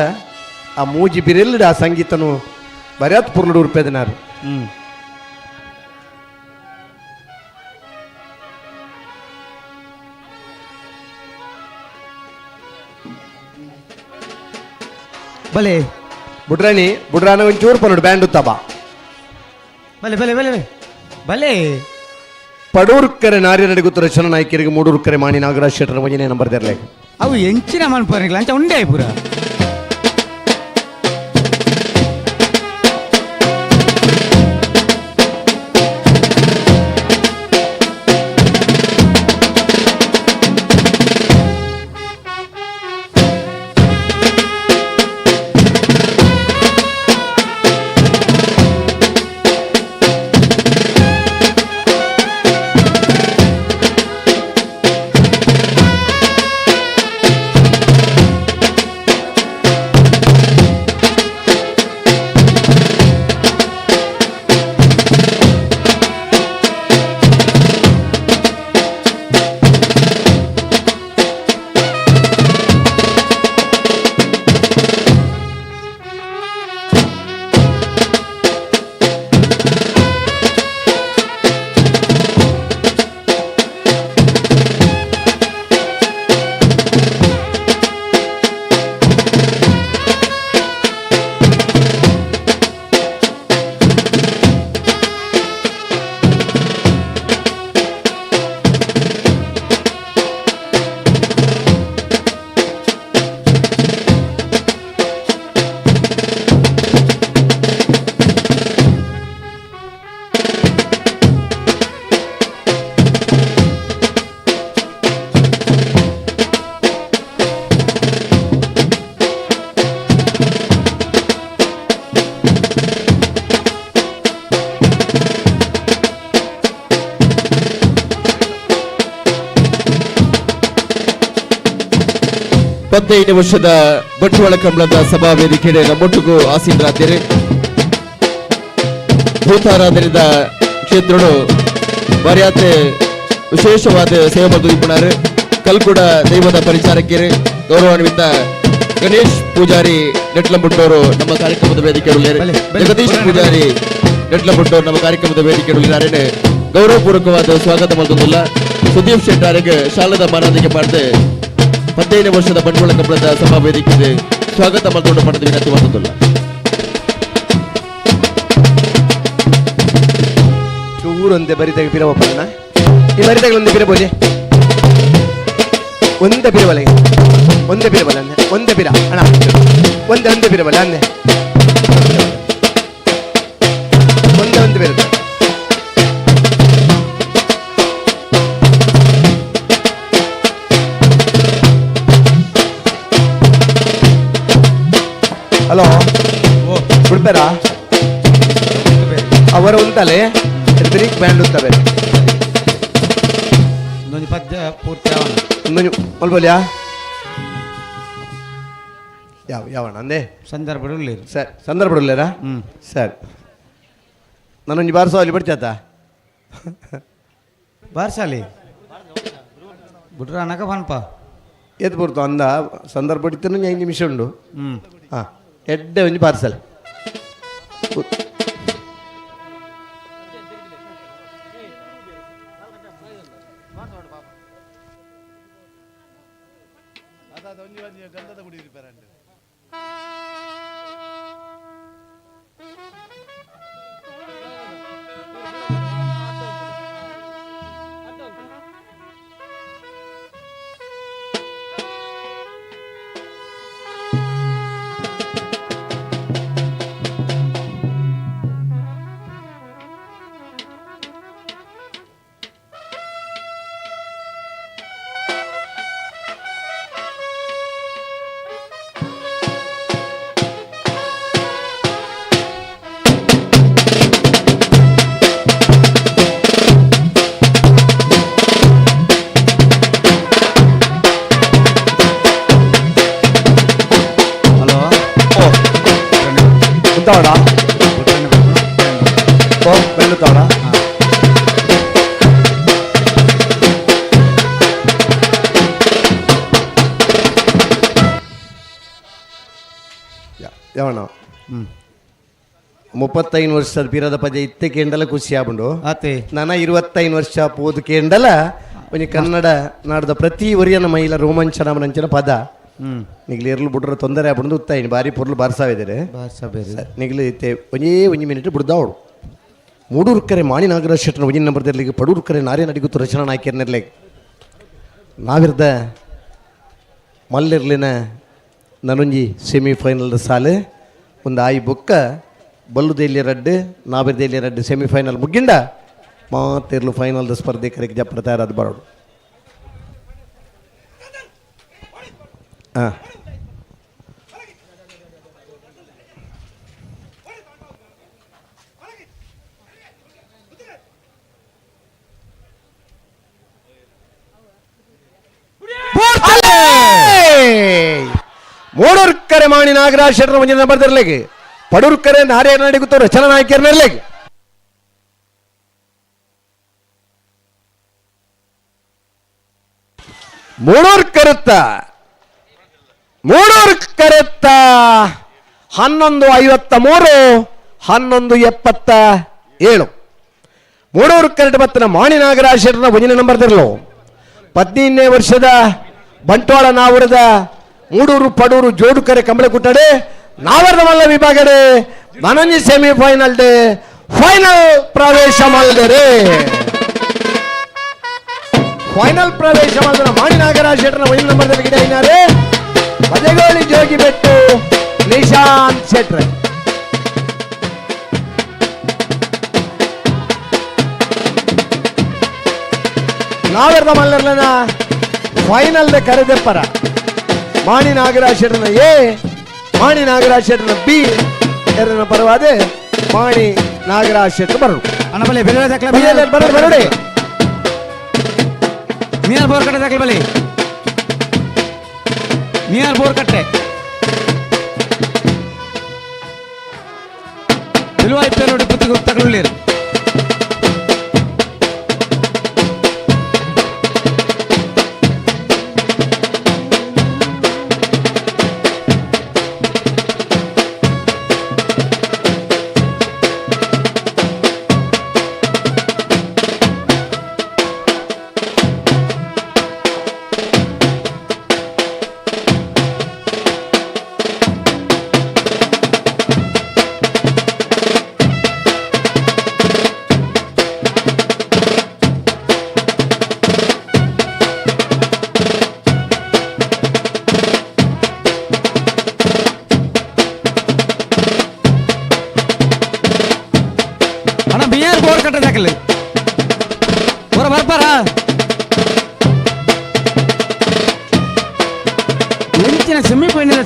[SPEAKER 8] ಆ ಮೂಜಿ ಬಿರೆಲ್ಡು ಆ ಸಂಗೀತನು ಬರ್ಯಾತ್ ಪುರ್ಲುಡು ಉರ್ಪೆದನಾರು.
[SPEAKER 1] ಬಲೆ
[SPEAKER 8] ಬುಡ್ರಾಣಿ ಬುಡ್ರಾಣ ಒಂಚೂರು ಪನ್ನಡು ಬ್ಯಾಂಡ್ ಉತ್ತಬ
[SPEAKER 1] ಬಲೆ ಬಲೆ ಬಲೆ ಬಲೆ. ಬಲೆ
[SPEAKER 8] ಪಡೂರ್ಕರೆ ನಾರ್ಯ ನಡಿಗುತ್ತ ರಚನಾ ನಾಯಕರಿಗೆ ಮೂಡೂರ್ಕರೆ ಮಾಣಿ ನಾಗರಾಜ್ ಶೆಟ್ಟರ್ ಒಂಜನೇ ನಂಬರ್ ದೆರ್ಲೆ.
[SPEAKER 1] ಅವು ಎಂಚಿನ ಮನ್ಪನಿಗ್ಲ ಅಂಚ ಉಂಡೆ ಪೂರ.
[SPEAKER 6] 15 ವರ್ಷದ ಬಂಟ್ವಾಳ ಕಂಬಳದ ಸಭಾ ವೇದಿಕೆ ನಮ್ಮೊಟ್ಟಿಗೂ ಆಸೀನರಾದ್ದೀರಿ. ಭೂತಾರಾಧನೆದ ಕ್ಷೇತ್ರಡು ಬಾರ್ಯಾತೆ ವಿಶೇಷವಾದ ಸೇವೆ ಬರೆದು ಕಲ್ಕುಡ ದೈವದ ಪರಿಚಾರಕರು ಗೌರವಾನ್ವಿತ ಗಣೇಶ್ ಪೂಜಾರಿ ನೆಟ್ಲಂಬುಟ್ಟವರು ನಮ್ಮ ಕಾರ್ಯಕ್ರಮದ ವೇದಿಕೆ, ಜಗದೀಶ್ ಪೂಜಾರಿ ನೆಟ್ಲಂಬುಟ್ಟವರು ನಮ್ಮ ಕಾರ್ಯಕ್ರಮದ ವೇದಿಕೆ ಗೌರವಪೂರ್ವಕವಾದ ಸ್ವಾಗತ ಮಾಡಿಲ್ಲ. ಸುದೀಪ್ ಶೆಟ್ಟಾರಿಗೆ ಶಾಲದ ಮಾನಾದಿಗೆ ಮಾಡಿದೆ 15 ವರ್ಷದ ಬಂಟ್ವಾಳ ಕಂಬಳದ ಸಭಾ ವೇದಿಕೆಗೆ ಸ್ವಾಗತ ಮಾಡಿಕೊಂಡು ಪಡೆದ ವಿನಂತಿ ಮಾಡುತ್ತಿಲ್ಲ.
[SPEAKER 8] ಚೂರೊಂದೇ ಬರಿತಾಗ ಪಿರವಪ್ಪಣ್ಣ ಈ ಬರಿತಾಗಲೊಂದೇ ಪಿರಬೋಜೆ ಒಂದೇ ಪಿರಬಲ ಒಂದೇ ಪಿರಬಲ ಅಂದೆ ಒಂದೇ ಪಿರ ಅಣ್ಣ ಒಂದೇ ಒಂದೇ ಪಿರಬಲ ಅಂದೆ ಒಂದೇ ಒಂದೇ ಪಿರ. ಹಲೋ ಬಿಡ್ತಾರಾ ಅವರ ಉಂಟಲೆ ಬ್ರೇಕ್ ಬ್ಯಾಂಡ್ ಉಂಟವೆ
[SPEAKER 1] ಒಂದೊಂದು ಪದ್ಯ ಪೂರ್ತಿ
[SPEAKER 8] ಒಂದೊಂದು ಮಲ್ಬೋಲ್ಯಾ ಯಾವ ಯಾವಣ್ಣ ಅಂದೆ
[SPEAKER 1] ಸಂದರ್ಭ
[SPEAKER 8] ಸರ್ ಸಂದರ್ಭ ಇರಲಿರಾ ಹ್ಞೂ ಸರಿ ನಾನೊಂದು ಬಾರ್ಸೋ ಅಲ್ಲಿ ಬಿಡ್ತಾತ
[SPEAKER 1] ಬಾರ್ಸಾಲಿ ಬಿಡ್ರ ಅನಕ ಬನ್ಪ
[SPEAKER 8] ಏತ್ ಬರ್ತು ಅಂದ ಸಂದರ್ಭ ಹಿಡಿತಾನೆ 5 ನಿಮಿಷ ಉಂಡು. ಹ್ಞೂ ಹಾಂ ಎಡ್ಡೆ ಒಂಜಿ ಪಾರ್ಸಲ್ ಉಂತಾವಡ ಓ ಬೆಳ್ಳುತ್ತಾವಡ ಯಾವಣ್ಣ 35 ವರ್ಷದ ಪಿರದ ಪದ ಇತ್ತೆ ಕೇಂಡಲ ಖುಷಿ ಆಬುಂಡು. ನಾನ 25 ವರ್ಷ ಪೋದು ಕೇಂಡಲ ಒಂಜಿ ಕನ್ನಡ ನಾಡದ ಪ್ರತಿ ಒರಿಯನ ಮಹಿಳಾ ರೋಮಾಂಚನ ನಂಚಿನ ಪದ ನಿಗ್ಲಿ ಇರ್ಲು ಬಿಟ್ರೆ ತೊಂದರೆ ಆಗ್ಬಿಡ್ದು ಉತ್ತಾಯಿನಿ ಬಾರಿ ಪೊರ್ಲು ಬಾರ್ಸಾವಿದ್ದಾರೆ ನಿಗ್ಲಿ ಇತ್ತೆ ಒಂಜೇ ಒಂಜಿ ಮಿನಿಟ್ ಬಿಡ್ದಾವಳು. Moodurkere ಮಾಣಿ ನಾಗರಾಜ್ ಶೆಟ್ಟನ ಒಂಜಿನ ನಂಬರ್ದಲ್ಲಿ ಪಡೂರ್ಕರೆ ನಾರೇ ನಡಿಗುತ್ತು ರಚನಾ ನಾಯ್ಕರ್ನೆರ್ಲೆಗ್ ನಾವಿರ್ದ ಮಲ್ಲಿರ್ಲಿನ ನನೊಂಜಿ ಸೆಮಿಫೈನಲ್ದ ಸಾಲು ಒಂದು ಆಯಿ ಬೊಕ್ಕ ಬಲ್ಲುದೇಲಿ ರಡ್ಡು ನಾವಿರ್ದೇಲಿ ರಡ್ಡು ಸೆಮಿಫೈನಲ್ ಮುಗ್ಗಿಂಡ ಮಾತಿರ್ಲು ಫೈನಲ್ದ ಸ್ಪರ್ಧೆ ಕರೆಗೆ ಜಪ್ಪರ ತಯಾರಾದ ಬರೋಡು. ಹಾಂ ಮೂಡೂರ್ಕರೆ ಮಾಣಿ ನಾಗರಾಜ್ ಶೆಟ್ಟರ ಒಂಜಿನ ನಂಬರ್ ಪಡೂರ್ಕರೆ ನಾರ್ಯ ನಡಿಗುತ್ತವರು ರಚನಾ ನಾಯಕರ್ನೆರ್ಲೆಗ್ ಮೂಡೂರ್ ಕರುತ್ತ ಮೂಡೂರ್ ಕರುತ್ತ 11:53 11:77 ಮೂಡೂರು ಕರಟ ಬತ್ತನ ಮಾಣಿ ನಾಗರಾಜ್ ಶೆಟ್ಟರ ಒಂಜಿನ ನಂಬರ್ ತಿರ್ಲು 15ನೇ ವರ್ಷದ ಬಂಟ್ವಾಳ ನಾವರದ ಮೂಡೂರು ಪಡೂರು ಜೋಡುಕರೆ ಕಂಬಳಕುಟ್ಟಡೆ ನಾವರದ ಮಲ್ಲ ವಿಭಾಗಡೆ ನನಂಜಿ semifinal day final ಪ್ರವೇಶ ಮಾಡಿದರೆ ಫೈನಲ್ ಪ್ರವೇಶ ಮಾಡಿದ ಮಾಣಿ ನಾಗರಾಜ್ ಶೆಟ್ಟರ ಒಂಜಿನ ನಂಬರ್ ಗಿಡ ಇದ್ದಾರೆ ಬಜಗೋಳಿ ಜೋಗಿಬೆಟ್ಟು ನಿಶಾಂತ್ ಶೆಟ್ರೆ. ನಾವೆರ್ದ ಮಲ್ಲರ್ಲನ ಫೈನಲ್ ದ ಕರೆದೆಪ್ಪರ ಮಾಣಿ ನಾಗರಾಜ್ ಶೆಟ್ಟರ್ನ ಎ ಮಾಣಿ ನಾಗರಾಜ್ ಶೆಟ್ಟರ್ನ ಬಿ ಎರಡನ ಪರವಾದ ಮಾಣಿ ನಾಗರಾಜ್ ಶೆಟ್ಟರ್ ಬರಡು.
[SPEAKER 1] ಅಣ್ಣಬಲೆ ಬೆಲೆ ದಾಖಲೆ
[SPEAKER 8] ಬರಡು ಬರಡೆ
[SPEAKER 1] ಮೀನಾರ್ ಬೋರ್ ಕಟ್ಟೆ ದಾಖಲೆ ಬಲಿ ಮೀನಾರ್ ಬೋರ್ ಕಟ್ಟೆ ತಿಳುವಾಯ್ತು ನೋಡಿ ಪುತ್ತಿಗೆ ತಗೊಳ್ಳಿರು.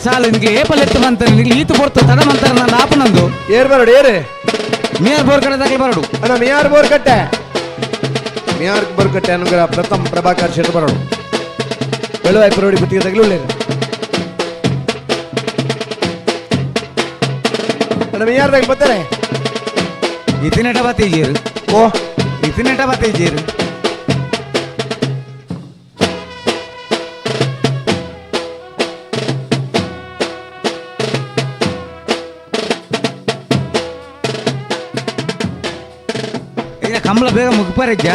[SPEAKER 1] ಸಾಲು ನಿಮಗೆ ಏಪಲ್ ಎತ್ತು ಬಂತಾರೆ ನಿಮಗೆ ಈತು ಬೋರ್ತು ತಡ ಮಂತಾರೆ ನನ್ನ ಆಪನಂದು
[SPEAKER 8] ಏರ್ ಬರಡು ಏರು
[SPEAKER 1] ಮಿಯಾರ್ ಬೋರ್ ಕಟ್ಟೆ ದಾಖಲೆ ಬರಡು.
[SPEAKER 8] ಅಣ್ಣ ಮಿಯಾರ್ ಬೋರ್ ಕಟ್ಟೆ ಮಿಯಾರ್ ಬೋರ್ ಕಟ್ಟೆ ಅನುಗ್ರಹ ಪ್ರಥಮ್ ಪ್ರಭಾಕರ್ ಶೆಟ್ಟರ್ ಬರಡು. ಬೆಳುವಾಯಿ ಪರೋಡಿ ಗುತ್ತಿಗೆ ತಗಲು ಉಳ್ಳೇರು. ಅಣ್ಣ ಮಿಯಾರ್ ದಾಗ ಬರ್ತಾರೆ
[SPEAKER 1] ಇತಿನೆಟ ಬತ್ತೀಜೀರು
[SPEAKER 8] ಓ
[SPEAKER 1] ಇತಿನೆಟ ಬತ್ತೀಜೀರು. ಕಂಬಳ ಬೇಗ ಮುಗಿಪಾರಿಜ್ಜ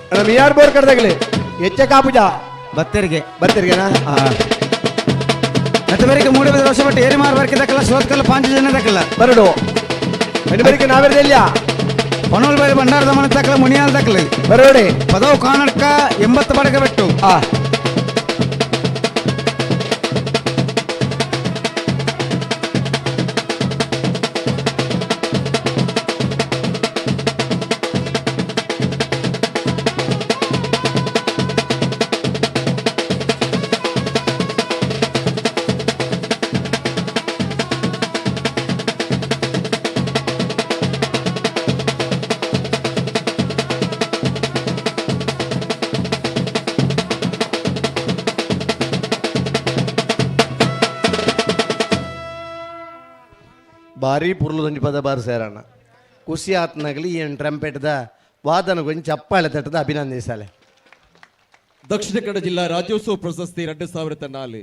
[SPEAKER 8] ಅಣ್ಣ ಮಿಯಾರ್ ಬೋರ್ ಕಡ್ದಾಗಲಿ ಹೆಚ್ಚ ಕಾಪುಜ
[SPEAKER 1] ಬತ್ತರಿಗೆ
[SPEAKER 8] ಬತ್ತರಿಗೆನಾ
[SPEAKER 1] ಮತ್ತೆ ಬೇರೆ ಮೂಡಿ ವರ್ಷ ಬಟ್ ಏರಿ ಮಾರು ಬರ್ಕೆ ದಕ್ಕಲ್ಲ ಸೋತ್ಕಲ್ಲ ಪಾಂಚ ಜನ ದಕ್ಕಲ್ಲ
[SPEAKER 8] ಬರಡು ಬೇರೆ ನಾವೆಲ್ಲ
[SPEAKER 1] ಪನೋಲ್ ಬೇರೆ ಭಂಡಾರದ ಮನೆ ತಕ್ಕಲ ಮುನಿಯಾಲ್ ದಕ್ಕಲ
[SPEAKER 8] ಬರೋಡಿ
[SPEAKER 1] ಪದವು ಕಾನಡ್ಕ 80 ಬಡಕ ಬೆಟ್ಟು
[SPEAKER 8] ಆ ಭಾರಿ ಪುರ್ಲದೊಂಜಿ ಪದ ಬಾರಿ ಸೇರಣ್ಣ ಖುಷಿ ಆತ್ನಾಗಲಿ ಏನು ಟ್ರಂಪೆಟ್ದ ವಾದನ ಕೊಂಚ ಚಪ್ಪಾಳೆ ತಟ್ಟದ ಅಭಿನಂದಿಸಾಲೆ.
[SPEAKER 6] ದಕ್ಷಿಣ ಕನ್ನಡ ಜಿಲ್ಲಾ ರಾಜ್ಯೋತ್ಸವ ಪ್ರಶಸ್ತಿ 2004,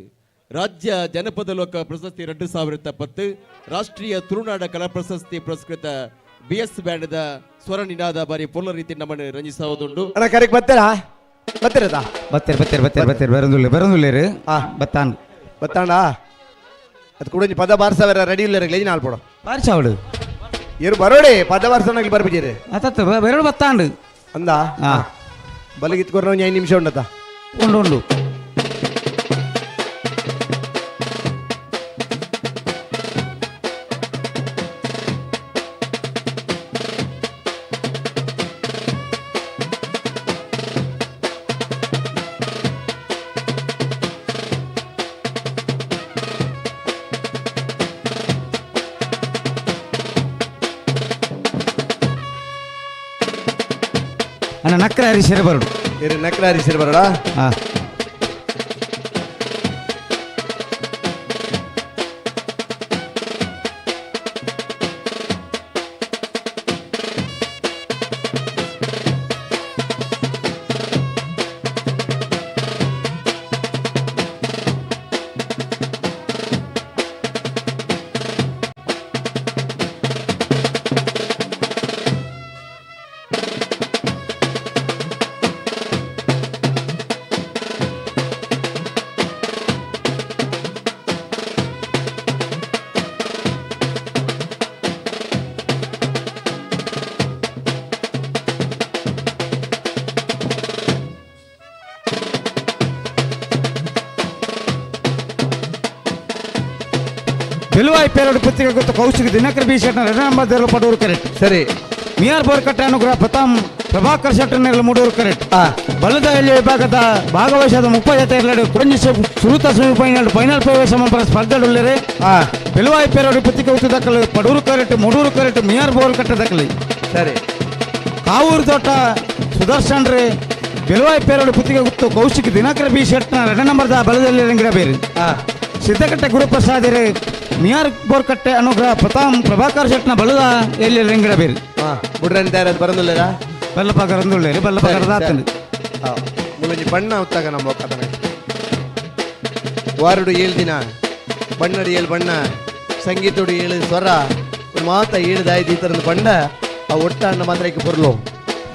[SPEAKER 6] ರಾಜ್ಯ ಜನಪದ ಲೋಕ ಪ್ರಶಸ್ತಿ 2010, ರಾಷ್ಟ್ರೀಯ ತುಳುನಾಡ ಕಲಾ ಪ್ರಶಸ್ತಿ ಪುರಸ್ಕೃತ ಬಿ ಎಸ್ ಬ್ಯಾಂಡ್ದ ಸ್ವರ ನಿನಾದ ಬಾರಿ ಪೊರ್ಲ ರೀತಿ ನಮ್ಮನ್ನು ರಂಜಿಸುವುದುಂಟು.
[SPEAKER 8] ಅಣ್ಣ ಕರೆಕ್ಟ್ ಬರ್ತೀರಾ ಬರ್ತೀರಾ
[SPEAKER 1] ಬತ್ತೀರಿ ಬತ್ತೀರಿ ಬತ್ತೀರಿ ಬತ್ತೀರಿ ಬರಂದುಲ್ಲ ಬರಂದುಲ್ಲೇರು ಬತ್ತಾನ್
[SPEAKER 8] ಬತ್ತಾಂಡ ಅದು ಕೂಡ ಒಂಜಿ ಪದ ಬಾರ್ಸವರ ರೆಡಿ ಇಲ್ಲ ಗ್ಲೇಜ್ ನಾಲ್ ಪೋಡು
[SPEAKER 1] ಬಾರ್ಸಾವಡು.
[SPEAKER 8] ಏರು ಬರೋಡೆ ಪದ ವರ್ಷನಾಗ್ಲಿ ಬರ್ಬಿದ್ದೀರಿ
[SPEAKER 1] ಅತ್ತ ಬೆರಳು ಬತ್ತಾಂಡು
[SPEAKER 8] ಅಂದ ಬಲಗಿತ್ಕೊರ್ನ ಒಂದು 5 ನಿಮಿಷ ಉಂಡತ್ತ
[SPEAKER 1] ಉಂಡು ಉಂಡು ಅಣ್ಣ ನಕ್ರ ಹರಿಸರೆ ಬರಡು
[SPEAKER 8] ಏರು ನಕ್ರ ಹರಿಸರೆ ಬರಡಾ
[SPEAKER 1] ಹಾಂ ಬೆಲುವಾಯಿ ಪೇರಡು ಪತ್ರಿಕೆ ಗೊತ್ತು ಕೌಶಿಕ್ ದಿನಕರ್ ಬಿ ಶೆಟ್ನ ಎರಡು ನಂಬರ್ ದೇರಲು ಪಡೂರು ಕರೆಕ್ಟ್
[SPEAKER 8] ಸರಿ
[SPEAKER 1] ಮಿಯಾರ್ ಬೋರ್ಕಟ್ಟೆ ಅನುಗ್ರಹ ಪ್ರತಾಮ್ ಪ್ರಭಾಕರ್ ಶೆಟ್ಟರ್ ನೆರಳು ಮೂಡೂರು ಕರೆಕ್ಟ್ ಬಲದ ಎಲ್ಲಿ ವಿಭಾಗದ ಭಾಗವಹಿಸಿದ 30 ಜೊತೆ ಇರಲಾಡು ಕುರಂಜಿ ಸುರುತ ಸೆಮಿಫೈನಲ್ ಫೈನಲ್ ಪ್ರವೇಶ ಮಂಪರ ಸ್ಪರ್ಧೆಡುಳ್ಳರೆ ಬೆಲುವಾಯಿ ಪೇರಡು ಪತ್ರಿಕೆ ಗೊತ್ತು ದಕ್ಕಲು ಪಡೂರು ಕರೆಕ್ಟ್ ಮೂಡೂರು ಕರೆಕ್ಟ್ ಮಿಯಾರ್ ಬೋರ್ಕಟ್ಟೆ ದಕ್ಕಲಿ
[SPEAKER 8] ಸರಿ
[SPEAKER 1] ಕಾವೂರು ತೋಟ ಸುದರ್ಶನ್ ರೇ ಬೆಲುವಾಯಿ ಪೇರಡು ಪತ್ರಿಕೆ ಗೊತ್ತು ಕೌಶಿಕ್ ದಿನಕರ್ ಬಿ ಶೆಟ್ನ ಎರಡು ನಂಬರ್ದ ಬಲದಲ್ಲಿ ರಂಗಿಡ ಬೇರೆ ಸಿದ್ದಕಟ್ಟೆ ಗುರುಪ್ರಸಾದ್ ರೇ ಮಿಯಾರ್ ಬೋರ್ಕಟ್ಟೆ ಅನುಗ್ರಹ ಪ್ರತಾಮ್ ಪ್ರಭಾಕರ್ ಶೆಟ್ನ ಬಲದ ಎಲ್ಲಿ ರಂಗಿಡ ಬೇರೆ
[SPEAKER 8] ಬುಡ್ರನ್ ತಯಾರಾದ ಬರಂದುಲ್ಲೇರಾ
[SPEAKER 1] ಬಲ್ಲಪಗರಂದುಳ್ಳೇರಿ ಬಲ್ಲಪಗರದಾತನು
[SPEAKER 8] ಮುಲಂಜಿ ಬಣ್ಣ ಹೊತ್ತಾಗ ನಮ್ಮ ಒಕ್ಕತನ ವಾರಡು 7 ದಿನ ಬಣ್ಣಡು 7 ಬಣ್ಣ ಸಂಗೀತೋಡು 7 ಸ್ವರ ಮಾತ 7 ದಾಯಿ ಈ ಥರದ ಬಣ್ಣ ಆ ಒಟ್ಟ ಅಣ್ಣ ಮಾತ್ರ ಐಕೆ ಪೊರ್ಲು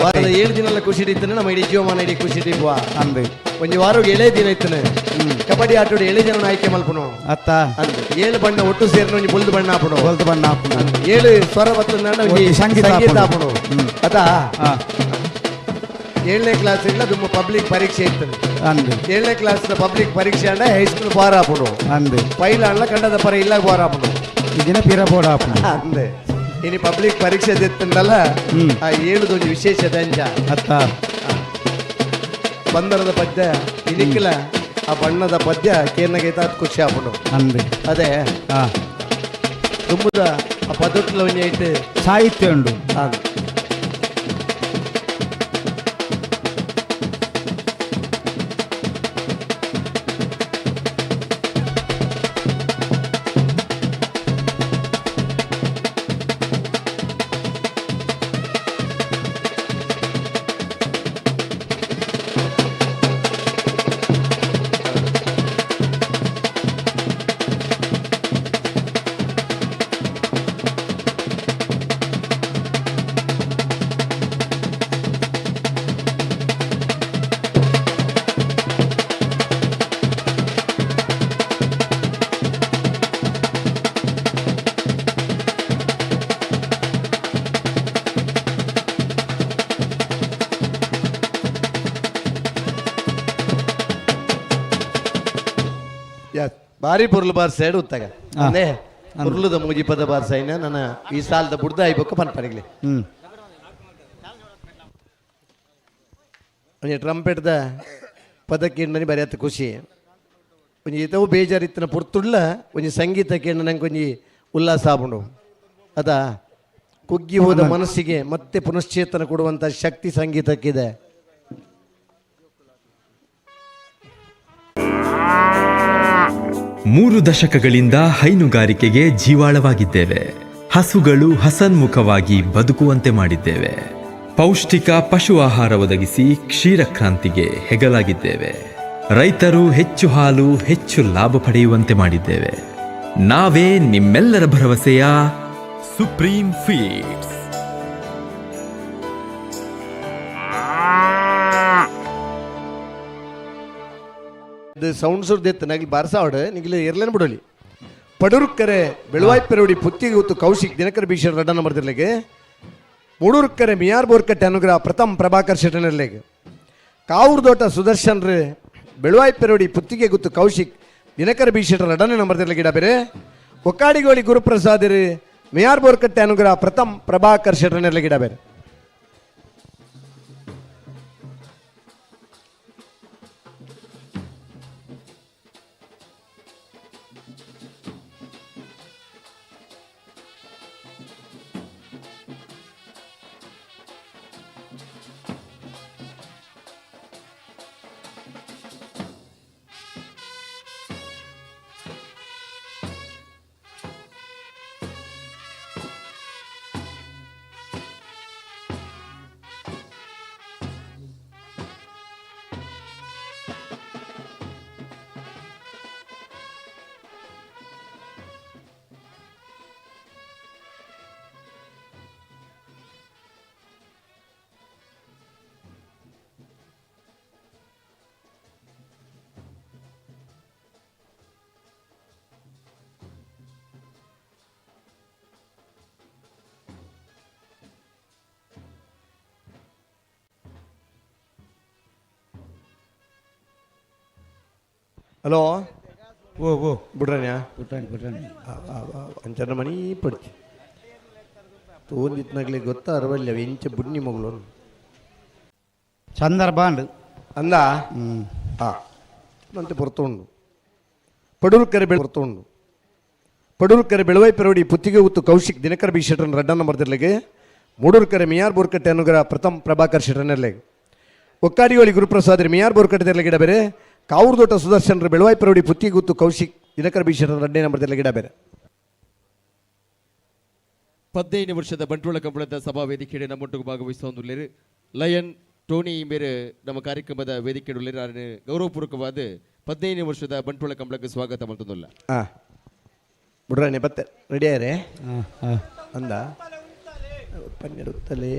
[SPEAKER 8] ವಾರದ 7 ದಿನ ಎಲ್ಲ ಖುಷಿ ಇತ್ತನೆ ನಮ್ಮ ಇಡೀ ಜೀವಮಾನ ಇಡೀ ಖುಷಿ ಇಪ್ಪುವ
[SPEAKER 1] ಅಂದು
[SPEAKER 8] ಒಂಜಿ ವಾರೋಗೆ 7 ದಿನ ಇತ್ತನೆ ಕಬಡ್ಡಿ ಆಟೋಡು 7 ಜನ ಆಯ್ಕೆ ಮಲ್ಪುನು
[SPEAKER 1] ಅತ್ತ
[SPEAKER 8] ಅಂದು 7 ಬಣ್ಣ ಒಟ್ಟು ಸೇರಿನ ಒಂಜಿ ಬೊಲ್ದು ಬಣ್ಣ ಆಪುನು
[SPEAKER 1] ಬೊಲ್ದು ಬಣ್ಣ ಆಪುನು
[SPEAKER 8] 7 ಸ್ವರ ಬತ್ತಂದ ಒಂಜಿ
[SPEAKER 1] ಸಂಗೀತ
[SPEAKER 8] ಸಂಗೀತ ಆಪುನು ಅತ್ತ 7ನೇ ಕ್ಲಾಸ್ ಇಲ್ಲ ತುಂಬ ಪಬ್ಲಿಕ್ ಪರೀಕ್ಷೆ ಇತ್ತು
[SPEAKER 1] ಅಂದು
[SPEAKER 8] 7ನೇ ಕ್ಲಾಸ್ ಪಬ್ಲಿಕ್ ಪರೀಕ್ಷೆ ಅಂಡ ಹೈಸ್ಕೂಲ್ ಬಾರ್ ಆಪುನು
[SPEAKER 1] ಅಂದು
[SPEAKER 8] ಪೈಲ ಅಣ್ಣ ಕಂಡದ ಪರ ಇಲ್ಲ ಬಾರ್ ಆಪುನು
[SPEAKER 1] ಈ ದಿನ ಪೀರ ಬೋರ್ಡ್ ಆಪುನು
[SPEAKER 8] ಅಂದೆ ಇನಿ ಪಬ್ಲಿಕ್ ಪರೀಕ್ಷೆ ದೆತ್ತಂಡಲ್ಲ ಆ ಏಳುದೊಂದು ವಿಶೇಷ ದಂಜ
[SPEAKER 1] ಅತ್ತ
[SPEAKER 8] ಬಂದರದ ಪದ್ಯ ಇನಿಕ್ಕಿಲ್ಲ ಆ ಬಣ್ಣದ ಪದ್ಯ ಕೇರ್ನಗೈತ ಅದು ಖುಷಿ ಆಪುನು
[SPEAKER 1] ಅಂದೆ
[SPEAKER 8] ಅದೇ ತುಂಬುದ ಆ ಪದೊಟ್ಲ ಒಂಜಿ ಐಟ್
[SPEAKER 1] ಸಾಹಿತ್ಯ ಉಂಡು
[SPEAKER 8] ಬಾರಿ ಪೊರ್ಲು ಬಾರ್ ಸೈಡ್ ಉತ್ತಾಗ ಅಂದೇ ಪೊರ್ಲುದ ಮೂಜಿ ಪದ ಬಾರ್ ಸೈನ ನನ್ನ ಈ ಸಾಲದ ಬುಡ್ದ ಐಬೊಕ್ಕ ಪನ್ಪನಿಗ್ಲಿ ಒಂಜಿ ಟ್ರಂಪೆಟ್ದ ಪದ ಕೇಂದ್ರನಿ ಬರೆಯತ್ತ ಖುಷಿ ಒಂಜಿ ಇತವು ಬೇಜಾರಿತ್ತಿನ ಪೊರ್ತುಳ್ಳ ಒಂಜಿ ಸಂಗೀತ ಕೇಂದ್ರ ನಂಗೆ ಒಂಜಿ ಉಲ್ಲಾಸ ಆಪುಂಡು ಅದ ಕುಗ್ಗಿ ಹೋದ ಮನಸ್ಸಿಗೆ ಮತ್ತೆ ಪುನಶ್ಚೇತನ ಕೊಡುವಂಥ ಶಕ್ತಿ ಸಂಗೀತಕ್ಕಿದೆ.
[SPEAKER 15] 3 ದಶಕಗಳಿಂದ ಹೈನುಗಾರಿಕೆಗೆ ಜೀವಾಳವಾಗಿದ್ದೇವೆ. ಹಸುಗಳು ಹಸನ್ಮುಖವಾಗಿ ಬದುಕುವಂತೆ ಮಾಡಿದ್ದೇವೆ. ಪೌಷ್ಟಿಕ ಪಶು ಆಹಾರ ಒದಗಿಸಿ ಕ್ಷೀರಕ್ರಾಂತಿಗೆ ಹೆಗಲಾಗಿದ್ದೇವೆ. ರೈತರು ಹೆಚ್ಚು ಹಾಲು ಹೆಚ್ಚು ಲಾಭ ಪಡೆಯುವಂತೆ ಮಾಡಿದ್ದೇವೆ. ನಾವೇ ನಿಮ್ಮೆಲ್ಲರ ಭರವಸೆಯ ಸುಪ್ರೀಂ ಫೀಡ್ಸ್.
[SPEAKER 8] ಇದು ಸೌಂಡ್ ಸುರ್ದಿತ್ತು ನಗ್ಲಿ ಬಾರ್ಸಾವಡು ನಿಗ್ಲಿ ಇರ್ಲೇನು ಬಿಡೋಲಿ. ಪಡೂರ್ಕರೆ ಬೆಳುವಾಯ್ಪೆರೋಡಿ ಪುತ್ತಿಗೆ ಗೊತ್ತು ಕೌಶಿಕ್ ದಿನಕರ ಬಿ ಶೆಟ್ಟರ್ ರಡ್ಡ ನಂಬರ್ ದಿರ್ಲೆಗ್. ಮೂಡೂರ್ಕರೆ ಮಿಯಾರ್ ಬೋರ್ಕಟ್ಟೆ ಅನುಗ್ರಹ ಪ್ರಥಮ್ ಪ್ರಭಾಕರ್ ಶೆಟ್ಟರ್ನೆರ್ಲೆಗ್. ಕಾವೂರ್ದೋಟ ಸುದರ್ಶನ್ ರೇ ಬೆಳುವಾಯ್ಪೆರೋಡಿ ಪುತ್ತಿಗೆ ಗುತ್ತು ಕೌಶಿಕ್ ದಿನಕರ ಬಿ ಶೆಟ್ಟರ್ ರಡ್ಡನೇ ನಂಬರ್ ದಿರ್ಲೆಗ್ ಗಿಡ ಬೇರೆ. ಒಕ್ಕಾಡಿಗೋಳಿ ಗುರುಪ್ರಸಾದ್ ರೇ ಮಿಯಾರ್ ಬೋರ್ಕಟ್ಟೆ ಅನುಗ್ರಹ ಪ್ರಥಮ್ ಪ್ರಭಾಕರ್ ಶೆಟ್ಟರ್ನೆರ್ಲೆಗ್ ಗಿಡ ಬೇರೆ. ಹಲೋ
[SPEAKER 1] ಓ ಓ
[SPEAKER 8] ಬಿಡ್ರಣ್ಯ
[SPEAKER 1] ಬಿಟ್ರಾಣಿ ಬಿಟ್ರಾಣಿ
[SPEAKER 8] ಅಂಚನ ಮಣಿ ಪಡ್ತಿ ತೋಂದಿತ್ನಾಗ್ಲಿ ಗೊತ್ತಾ ಅರವಲ್ಲ ಎಂಚ ಬುಡ್ನಿ ಮಗಳು
[SPEAKER 1] ಸಂದರ್ಭ ಅಂಡು
[SPEAKER 8] ಅಂದ ಹಾಂ ಮತ್ತೆ ಪೊರ್ತುಂಡು ಪಡೂರ್ಕರೆ ಬೆಳೆ ಪೊರ್ತುಂಡು ಪಡೂರ್ಕರೆ ಬೆಳುವೈಪೆರೋಡಿ ಪುತ್ತಿಗೆ ಉತ್ತು ಕೌಶಿಕ್ ದಿನಕರ ಬಿ ಶೆಟ್ಟರ್ನ ರಡ್ಡ ನಂಬರ್ ದಿರ್ಲೆಗ್. ಮೂಡೂರ್ಕರೆ ಮಿಯಾರ್ ಬೋರ್ಕಟ್ಟೆ ಅನುಗ್ರಹ ಪ್ರಥಮ್ ಪ್ರಭಾಕರ್ ಶೆಟ್ಟರ್ನೆರ್ಲೆಗ್. ಒಕ್ಕಾಡಿಗೋಳಿ ಗುರುಪ್ರಸಾದ್ ಮಿಯಾರ್ ಬೋರ್ಕಟ್ಟೆ ದಿರ್ಲೆಗ್ ಗಿಡ ಬೇರೆ. ಕಾವೂರ್ದೋಟ ಸುದರ್ಶನ್ ಬೆಳುವಾಯ್ಪೆರೋಡಿ ಪುತ್ತಿಗೆ ಗುತ್ತು ಕೌಶಿಕ್ ದಿನಕರ ಬಿ ಶೆಟ್ಟರ್ ರಡ್ಡೇ ನಂಬರ್ ದಿರ್ಲೆಗ್ ಗಿಡ ಬೇರೆ.
[SPEAKER 6] 15 ವರ್ಷದ ಬಂಟ್ವಾಳ ಕಂಬಳದ ಸಭಾ ವೇದಿಕೆಡೆ ನಮ್ಮೊಟ್ಟಿಗೆ ಭಾಗವಹಿಸುವ ಲಯನ್ ಟೋನಿ ಮೇರೆ ನಮ್ಮ ಕಾರ್ಯಕ್ರಮದ ವೇದಿಕೆ ಗೌರವಪೂರ್ವಕವಾದ 15 ವರ್ಷದ ಬಂಟ್ವಾಳ ಕಂಬಳಕ್ಕೆ ಸ್ವಾಗತ ಮಾಡ್ತದಲ್ಲ.
[SPEAKER 8] ಹಾಂ ಬಿಡ್ರಾಣಿ ಬತ್ತೆ ರೆಡಿ ಆರೆ ಅಂದ ಪನ್ನೆಡುತ್ತಲೇ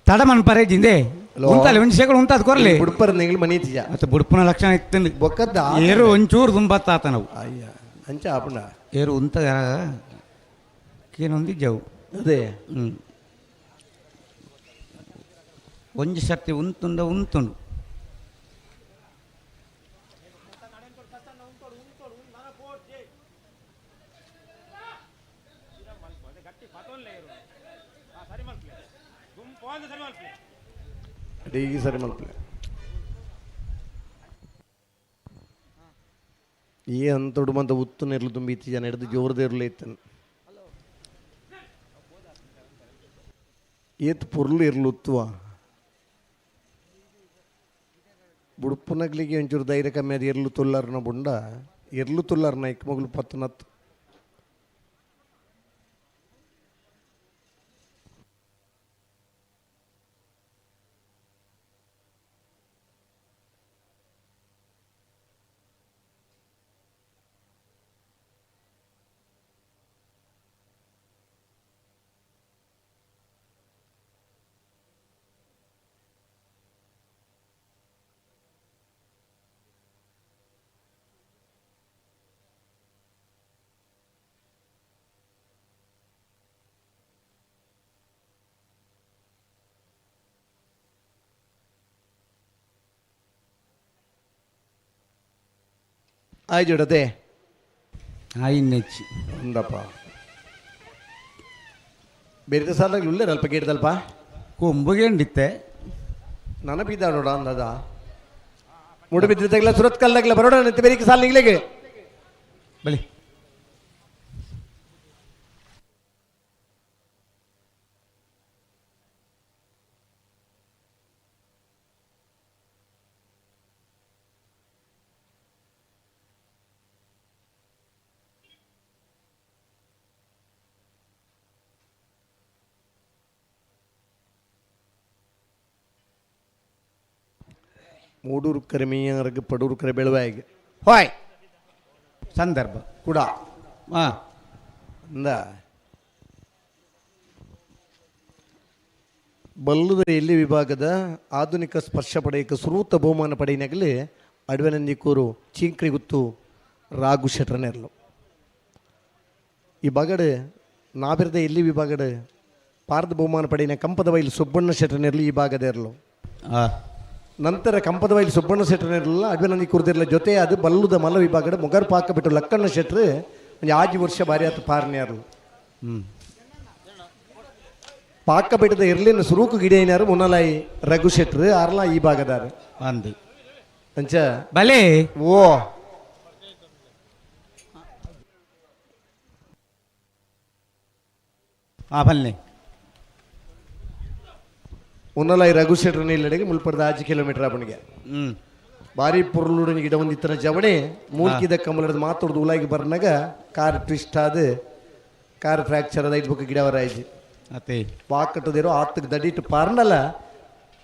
[SPEAKER 1] ತಡಮನ್ ಪರೇಜಿಂದೆ ಉಂತಾಲೆ ಒಂಜಿ ಸೆಕಂಡ್ ಉಂತಾದ್ ಕೊರ್ಲಿ
[SPEAKER 3] ಬುಡ್ಪರ್ ನಿಂಗ್ಲು ಮನೀತಿಜ
[SPEAKER 1] ಮತ್ತೆ ಬುಡ್ಪುನ ಲಕ್ಷಣ ಇತ್ತು
[SPEAKER 3] ಬೊಕ್ಕದ
[SPEAKER 1] ಏರು ಒಂಚೂರು ದುಂಬತ್ತ ಆತ ನಾವು
[SPEAKER 3] ಅಯ್ಯ ಅಂಚ ಆಪುಂಡ
[SPEAKER 1] ಏರು ಉಂತ ಕೇನೊಂದಿಜ್ಜವು
[SPEAKER 3] ಅದೇ
[SPEAKER 1] ಹ್ಞೂ ಒಂಜಿ ಸರ್ತಿ ಉಂತುಂಡ ಉಂತುಂಡು
[SPEAKER 3] ಅಡಿಗೆ ಸರಿ ಮಲ್ಪಲೆ ಈ ಅಂತೊಡು ಮಂತ ಉತ್ತು ನೆರ್ಲು ತುಂಬಿ ಇತ್ತಿ ಜನ ಹಿಡಿದು ಜೋರದೇರ್ಲು ಇತ್ತನು ಏತ್ ಪೊರ್ಲು ಇರ್ಲು ಉತ್ತುವ ಬುಡುಪುನಗ್ಲಿಗೆ ಒಂಚೂರು ಧೈರ್ಯ ಕಮ್ಮಿ ಅದು ಎರ್ಲು ತುಲ್ಲಾರ್ನ ಬುಂಡ ಎರ್ಲು ತುಲ್ಲಾರ್ನ ಇಕ್ ಮಗಳು ಪತ್ತನತ್ತು ಆಯ್ಜೋಡದೆ
[SPEAKER 1] ಆಯಿನೆಚ್ಚಿ
[SPEAKER 3] ಉಂಡಪ್ಪ ಬೇರೆ ಸಾಲಾಗ್ಲಿ ಉಳ್ಳೇರ ಅಲ್ಪ ಗೇಡ್ದಲ್ಪ
[SPEAKER 1] ಕೊಂಬುಗೆಂಡಿತ್ತೆ
[SPEAKER 3] ನನಪಿದ್ದ ನೋಡ ಅಂದದ ಮುಡುಬಿದ್ದಿದ್ದಾಗಲ ಸುರತ್ ಕಲ್ಲಾಗಲ ಬರೋಣ ಅಂತ ಬೇರೆ ಸಾಲ ನಿಗ್ಲೆಗೆ
[SPEAKER 1] ಬಲಿ
[SPEAKER 3] ಮೂಡೂರು ಕರೆ ಮೀಯರ್ಗೆ ಪಡೂರು ಕರೆ ಬೆಳವಾಯಿಗೆ
[SPEAKER 1] ಹೋಯ್ ಸಂದರ್ಭ
[SPEAKER 3] ಕೂಡ
[SPEAKER 1] ಹಾಂ
[SPEAKER 3] ಅಂದ ಬಲ್ಲದ ಎಲ್ಲಿ ವಿಭಾಗದ ಆಧುನಿಕ ಸ್ಪರ್ಶ ಪಡೆಯಕ್ಕೆ ಸುರೂತ ಬಹುಮಾನ ಪಡೆಯಿನಾಗಲಿ ಅಡ್ವೆನಂದಿಕೂರು ಚೀಂಕ್ರಿಗುತ್ತು ರಾಗು ಶೆಟ್ರನೆರ್ಲು ಈ ಬಗಡು ನಾಬಿರದ ಎಲ್ಲಿ ವಿಭಾಗದ ಪಾರದ ಬಹುಮಾನ ಪಡೆಯಿನ ಕಂಪದ ಬೈಲು ಸುಬ್ಬಣ್ಣ ಶೆಟ್ರನೆರ್ಲು ಈ ಭಾಗದ ಇರಲು ನಂತರ ಕಂಪದ ಬೈಲು ಸುಬ್ಬಣ್ಣ ಶೆಟ್ರನೆರ್ಲ ಅಡ್ವೆನಂದಿ ಕುರ್ದಿರ್ಲ ಜೊತೆ ಅದು ಬಲ್ಲುದ ಮಲ್ಲ ವಿಭಾಗದ ಮೊಗರ್ ಪಾಕ ಬಿಟ್ಟು ಲಕ್ಕಣ್ಣ ಶೆಟ್ರು ಒಂದು ಆಜಿ ವರ್ಷ ಬಾರಿ ಆತು ಪಾರನೆಯರ್ಲು ಪಾಕ ಬಿಟ್ಟದ ಇರ್ಲಿನ ಸುರೂಕು ಗಿಡ ಮುನ್ನಲಾಯಿ ರಘು ಶೆಟ್ರು ಆರ್ಲ ಈ ಭಾಗದಾರ
[SPEAKER 1] ಅಂದು
[SPEAKER 3] ಅಂಚ
[SPEAKER 1] ಬಲೆ
[SPEAKER 3] ಓ
[SPEAKER 1] ಆ ಬಲ್ಲೆ
[SPEAKER 3] ಮುನ್ನಲಾಯಿ ರಘು ಶೆಟ್ರ ನಿಲ್ಲಡೆಗೆ ಮುಲ್ಪಡ್ದ ಆಜಿ ಕಿಲೋಮೀಟರ್ ಅವನಿಗೆ
[SPEAKER 1] ಹ್ಞೂ
[SPEAKER 3] ಭಾರಿ ಪೊರ್ಲುಡನ ಗಿಡ ಒಂದಿತ್ತನ ಜವಣೆ ಮೂಲ್ಕಿದ ಕಮಲದ ಮಾತಾಡ್ದು ಉಲಾಗಿ ಬರ್ನಾಗ ಕಾರ್ ಟ್ವಿಸ್ಟ್ ಆದ ಕಾರ್ ಫ್ರ್ಯಾಕ್ಚರ್ ಆದ ಐದು ಬೊಕ್ಕ ಗಿಡವರ ಆಯ್ತು
[SPEAKER 1] ಅತ್ತೆ
[SPEAKER 3] ವಾಕಟ್ಟದಿರೋ ಆತಕ್ಕೆ ದಡಿಟ್ಟು ಪಾರ್ನಲ್ಲ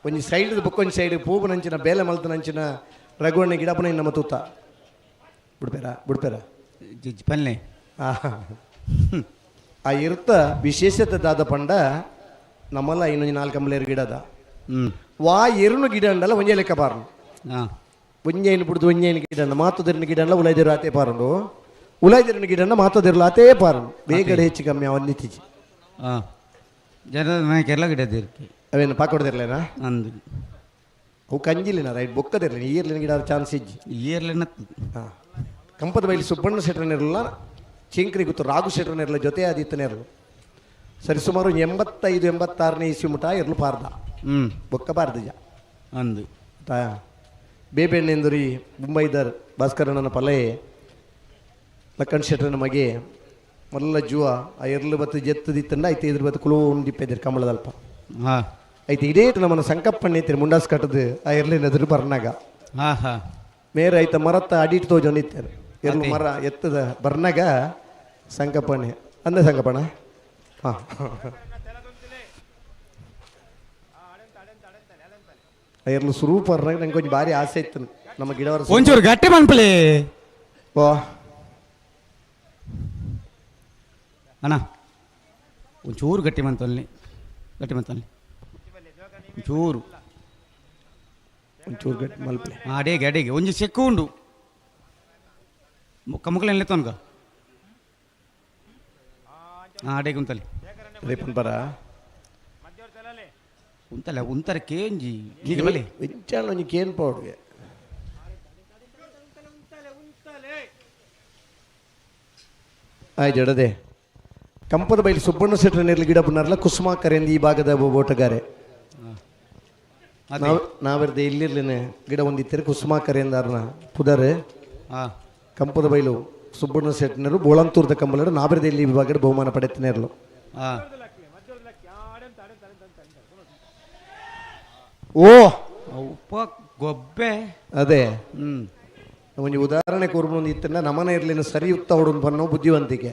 [SPEAKER 3] ಒಂಜಿ ಸೈಡ್ ಬೊಕ್ಕ ಒಂಜಿ ಸೈಡ್ ಪೂಬನಂಚಿನ ಬೇಲೆ ಮಲ್ತನಂಚಿನ ರಘುವಣ್ಣ ಗಿಡಪನ ನಮ್ಮ ತೂತ ಬಿಡ್ಪೇರ ಬಿಡ್ಪೇರ
[SPEAKER 1] ಜಿಜ್ ಪಲ್ಲೆ
[SPEAKER 3] ಆ ಇರ್ತ ವಿಶೇಷತೆ ದಾದ ಪಂಡ ನಮ್ಮಲ್ಲ ಇನ್ನೊಂದು ನಾಲ್ಕು ಅಂಬಲೇರು ಗಿಡದ
[SPEAKER 1] ಹ್ಞೂ
[SPEAKER 3] ವಾ ಎರುನು ಗಿಡ ಅಂಡಲ್ಲ ಒಂಜೆ ಲೆಕ್ಕ ಪಾರನು
[SPEAKER 1] ಹಾಂ
[SPEAKER 3] ಒಂಜೈನು ಬಿಡ್ದು ಒಂಜೈನು ಗಿಡ ಅಂಡ ಮಾತುದಿರನ ಗಿಡ ಅಂಡ ಉಲೈದಿರು ಆತೇ ಪಾರಂಡು ಉಲೈದಿರನ ಗಿಡ ಅಂಡ ಮಾತುದಿರಲು ಆತೇ ಪಾರಂಡು ಬೇಗಡೆ ಹೆಚ್ಚು ಕಮ್ಮಿ ಅವನ್ ನಿತ್ತೀಚಿ
[SPEAKER 1] ಹಾಂ ಜನರ ನಾಯ್ಕೆಲ್ಲ ಗಿಡ ಇರ್ಕೆ
[SPEAKER 3] ಅವೇನು ಪಾಕೊಡ್ದಿರ್ಲೇನಾ
[SPEAKER 1] ಅಂದು
[SPEAKER 3] ಅವು ಕಂಜಿಲಿನ ರೈಟ್ ಬೊಕ್ಕದಿರಲಿ ಈರ್ಲಿನ ಗಿಡ ಚಾನ್ಸ್ ಇಜ್ಜಿ
[SPEAKER 1] ಈರ್ಲಿನ
[SPEAKER 3] ಹಾಂ ಕಂಪದ ಬೈಲಿ ಸುಬ್ಬಣ್ಣ ಶೆಟ್ರನಿರಲ್ಲ ಚಿಂಕ್ರಿ ಗೊತ್ತು ರಾಘು ಶೆಟ್ರನಿರಲ್ಲ ಜೊತೆ ಆದಿತ್ತನಿರಲು ಸರಿ ಸುಮಾರು 85 86ನೇ ಇಸ್ವಿ ಮುಟ ಇರ್ಲು ಪಾರ್ದ
[SPEAKER 1] ಹ್ಞೂ
[SPEAKER 3] ಬೊಕ್ಕ ಪಾರ್ದಜ
[SPEAKER 1] ಅಂದು
[SPEAKER 3] ತಾ ಬೇಬೆಣ್ಣೆಂದುರಿ ಮುಂಬೈದರ್ ಭಾಸ್ಕರಣ್ಣನ ಪಲೆ ಲಕ್ಕಣ್ ಶೆಟ್ರನ ಮಗೆ ಮಲ್ಲ ಜುವ ಆ ಎರ್ಲು ಬತ್ತು ಜೆತ್ತದಿತ್ತಂಡ ಐತೆ ಇದ್ರ ಬತ್ತು ಕುಲೋ ಉಂಡಿಪ್ಪೆದಿರು ಕಮಲದಲ್ಪ
[SPEAKER 1] ಹಾಂ
[SPEAKER 3] ಐತೆ ಇಡೇ ನಮ್ಮನ್ನ ಸಂಕಪ್ಪಣ್ಣ ಐತಿರಿ ಮುಂಡಾಸ್ ಕಟ್ಟದು ಆ ಎರ್ಲಿನ ಎದುರು ಬರ್ನಾಗ
[SPEAKER 1] ಹಾಂ ಹಾಂ
[SPEAKER 3] ಮೇರೆ ಐತ ಮರತ್ತ ಅಡಿಟ್ಟು ತೋಜೊಂಡಿತ್ತೇನೆ ಎರ್ಲು ಮರ ಎತ್ತದ ಬರ್ನಾಗ ಸಂಕಪ್ಪಣ್ಣೆ ಅಂದೆ ಸಂಕಪ್ಪಣ್ಣ ಹಾಂ ಎರ್ಲು ಸುರೂಪ ಬರ್ನಾಗ ನಂಗೆ ಕೊಂಚ ಭಾರಿ ಆಸೆ ಇತ್ತು ನಮ್ಮ ಗಿಡವರ
[SPEAKER 1] ಒಂಚೂರು ಗಟ್ಟಿ ಮನ್ಪಲಿ
[SPEAKER 3] ಓ
[SPEAKER 1] ಅಣ್ಣ ಒಂಚೂರು ಗಟ್ಟಿ ಮಂತಲ್ಲಿ ಗಟ್ಟಿ ಮಂತಲ್ಲಿ ಒಂಚೂರು
[SPEAKER 8] ಒಂಚೂರು ಗಟ್ಟಿ ಮಲ್ಪಲೆ.
[SPEAKER 1] ಅಡೇಗೆ ಅಡೇಗೆ ಒಂಜಿ ಸೆಕ್ಕು ಉಂಡು ಕಮುಕಲೆನ್ ಲೆತ್ತೊನ್ಗ. ಅಡೇಗೆ ಉಂತಲೆ.
[SPEAKER 8] ರೇಪನ್ ಬರ
[SPEAKER 1] ಉಂತಲೆ ಉಂತರ ಕೇಂಜಿ ಈಗ ಬಲೆ.
[SPEAKER 8] ವಿಚಾರ ಒಂಜಿ ಕೇನ್ ಪೌಡ್ಗೆ. ಆಯ್ ಜಡದೆ ಕಂಪದ ಬೈಲು ಸುಬ್ಬಣ್ಣ ಶೆಟ್ಟರ ನೆರ್ಲು ಗಿಡ ಪುನರ್ಲ ಕುಸುಮಾಕರೆಂದು ಈ ಭಾಗದ ಓಟಗಾರೆ. ನಾವೆರ್ದ ಇಲ್ಲಿರ್ಲಿನ ಗಿಡ ಒಂದಿತ್ತಾರೆ ಕುಸುಮಾಕರೆಂದಾರನ ಪುದರ್. ಕಂಪದ ಬೈಲು ಸುಬ್ಬಣ್ಣ ಶೆಟ್ಟನರು ಬೋಳಂತೂರ್ದ ಕಂಬಲರು ನಾವೆರ್ದ ಇಲ್ಲಿ ವಿಭಾಗದ ಬಹುಮಾನ ಪಡೆತನೇರ್ಲು. ಓ
[SPEAKER 1] ಉಪ್ಪ ಗೊಬ್ಬೆ
[SPEAKER 8] ಅದೇ ಒಂಜಿ ಉದಾಹರಣೆ ಕೊರ್ಬೊಂದು ಇತ್ತಂಡ ನಮನ ಇರ್ಲಿನ ಸರಿ ಉತ್ತ ಹೊಡೊಂದು ಬನ್ನೋ ಬುದ್ಧಿವಂತಿಕೆ.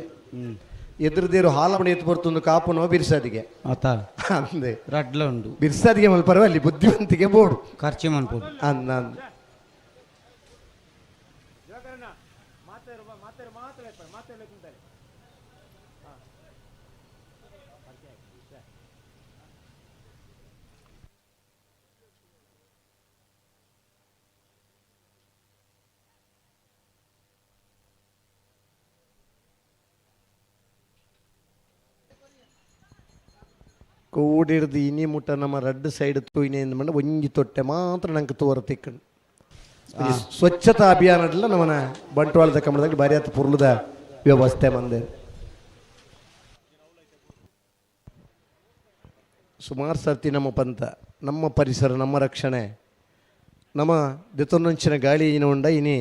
[SPEAKER 8] ಎದುರುದೇರು ಹಾಲಮಣಿ ಎತ್ತು ಬರ್ತೊಂದು ಕಾಪುನೋ ಬಿರ್ಸಾದಿಗೆ.
[SPEAKER 1] ಆತ
[SPEAKER 8] ಅಂದೆ
[SPEAKER 1] ರಡ್ಲ ಉಂಡು
[SPEAKER 8] ಬಿರ್ಸಾದಿಗೆ ಮಲ್ಪರವ ಅಲ್ಲಿ ಬುದ್ಧಿವಂತಿಕೆ ಬೋಡು
[SPEAKER 1] ಖರ್ಚು ಮನ್ಪೋಡು.
[SPEAKER 8] ಅಂದ ಕೂಡಿಡ್ದು ಇನಿ ಮುಟ್ಟ ನಮ್ಮ ರಡ್ಡು ಸೈಡ್ ತೂಯಿನೆ ಮಂಡ ಒಂಜಿ ತೊಟ್ಟೆ ಮಾತ್ರ ನಂಗೆ ತೋರ ತಿಕ್ಕಂಡು. ಸ್ವಚ್ಛತಾ ಅಭಿಯಾನ ನಮ್ಮನ ಬಂಟ್ವಾಳದ ಕಮಲದಾಗ ಭಾರಿ ಆತ ಪುರ್ಲದ ವ್ಯವಸ್ಥೆ ಮಂದೆ. ಸುಮಾರು ಸರ್ತಿ ನಮ್ಮ ಪಂಥ ನಮ್ಮ ಪರಿಸರ ನಮ್ಮ ರಕ್ಷಣೆ ನಮ್ಮ ದೆತೊನ್ನಂಚಿನ ಗಾಳಿ ಇನ ಉಂಡ ಇನಿ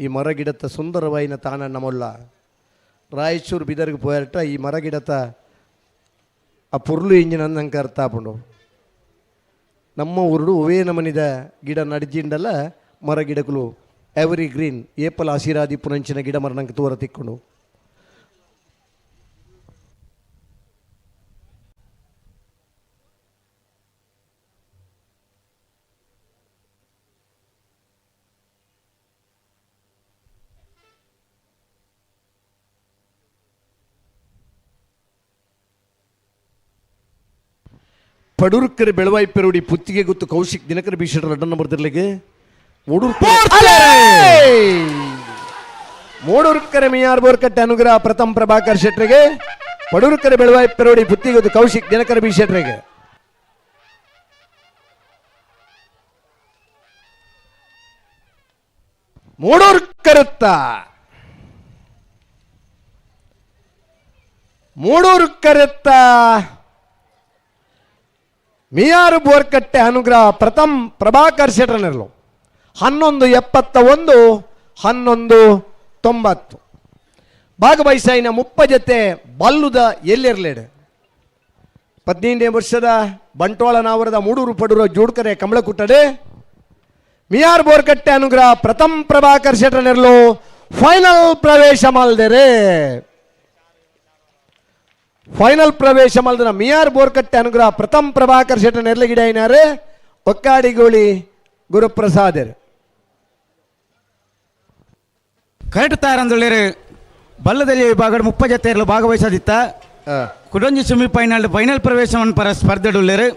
[SPEAKER 8] ಈ ಮರ ಗಿಡತ್ತ ಸುಂದರವಾಯಿನ ತಾಣ ನಮ್ಮಲ್ಲ. ರಾಯಚೂರು ಬಿದರ್ಗೆ ಪೋಯರ್ಟ ಈ ಮರ ಗಿಡತ್ತ ಆ ಪುರ್ಲು ಇಂಜಿನ್ ಅಂದಂಗೆ ಅರ್ಥ ಆಪುಂಡು. ನಮ್ಮ ಊರುಡು ಒವೇ ನಮನಿದ ಗಿಡ ನಡ್ಜಿಂಡಲ್ಲ ಮರ ಗಿಡಗಳು ಎವರಿ ಗ್ರೀನ್ ಏಪಲ್ ಆಶೀರ್ವಾದಿ ಪುನಂಚಿನ ಗಿಡ ಮರ ನಂಗೆ ತೋರ ತಿಕ್ಕೊಂಡು. ಪಡೂರ್ಕರೆ ಬೆಳವಾಯಿ ಪೆರುಡಿ ಪುತ್ತಿಗೆ ಗೊತ್ತು ಕೌಶಿಕ್ ದಿನಕರ ಬೀಶೆಟ್ಟರ್ ರಡ್ಡನ್ನ ಬರ್ತಿರ್ಲಿಕ್ಕೆ. ಮೂಡೂರ್ಕರೆ ಮಿಯಾರ್ ಬೋರ್ಕಟ್ಟೆ ಅನುಗ್ರಹ ಪ್ರಥಮ್ ಪ್ರಭಾಕರ್ ಶೆಟ್ಟರಿಗೆ. ಪಡೂರ್ಕರೆ ಬೆಳವಾಯಿ ಪೆರುಡಿ ಪುತ್ತಿಗೆ ಗೊತ್ತು ಕೌಶಿಕ್ ದಿನಕರ ಬೀಶೆಟ್ಟರಿಗೆ. ಮೂಡೂರ್ಕರುತ್ತ ಮೂಡೂರ್ಕರುತ್ತ ಮಿಯಾರು ಬೋರ್ಕಟ್ಟೆ ಅನುಗ್ರಹ ಪ್ರಥಮ್ ಪ್ರಭಾಕರ್ ಶೆಟ್ಟರ್ನೆರ್ಲು 11:71 11:90. ಭಾಗವಹಿಸಾಯಿನ ಮುಪ್ಪ ಜೊತೆ ಬಲ್ಲುದ ಎಲ್ಲೆರ್ಲೇಡು 15ನೇ ವರ್ಷದ ಬಂಟ್ವಾಳ ನಾವರದ ಮೂಡೂರು ಪಡೂರ ಜೋಡ್ಕರೆ ಕಮಲಕುಟ್ಟಡೆ ಮಿಯಾರ್ ಬೋರ್ಕಟ್ಟೆ ಅನುಗ್ರಹ ಪ್ರಥಮ್ ಪ್ರಭಾಕರ್ ಶೆಟ್ಟರ್ನೆರ್ಲು ಫೈನಲ್ ಪ್ರವೇಶ ಮಾಲ್ದೇರೆ. ಫೈನಲ್ ಪ್ರವೇಶ ಮಲ್ದನ ಮಿಯಾರ್ ಬೋರ್ಕಟ್ಟೆ ಅನುಗ್ರಹ ಪ್ರಥಮ್ ಪ್ರಭಾಕರ್ ಶೆಟ್ಟರ್ ನೆರ್ಲಗಿಡ అయినారు ಒಕ್ಕಾಡಿಗೋಳಿ ಗುರುಪ್ರಸಾದರ್.
[SPEAKER 1] ಕರೆಕ್ಟ್ ತಾರಂದುಳ್ಳೇರು ಬಲ್ಲದಲ್ಲಿ ವಿಭಾಗದ ಮುಪ್ಪ ಜತೆಯರು ಭಾಗವಹಿಸದಿತ್ತ ಕುಡೊಂಜಿ ಸೆಮಿಫೈನಲ್ ಫೈನಲ್ ಪ್ರವೇಶವನ್ನು ಪರ ಸ್ಪರ್ಧೆಡುಳ್ಳೇರು.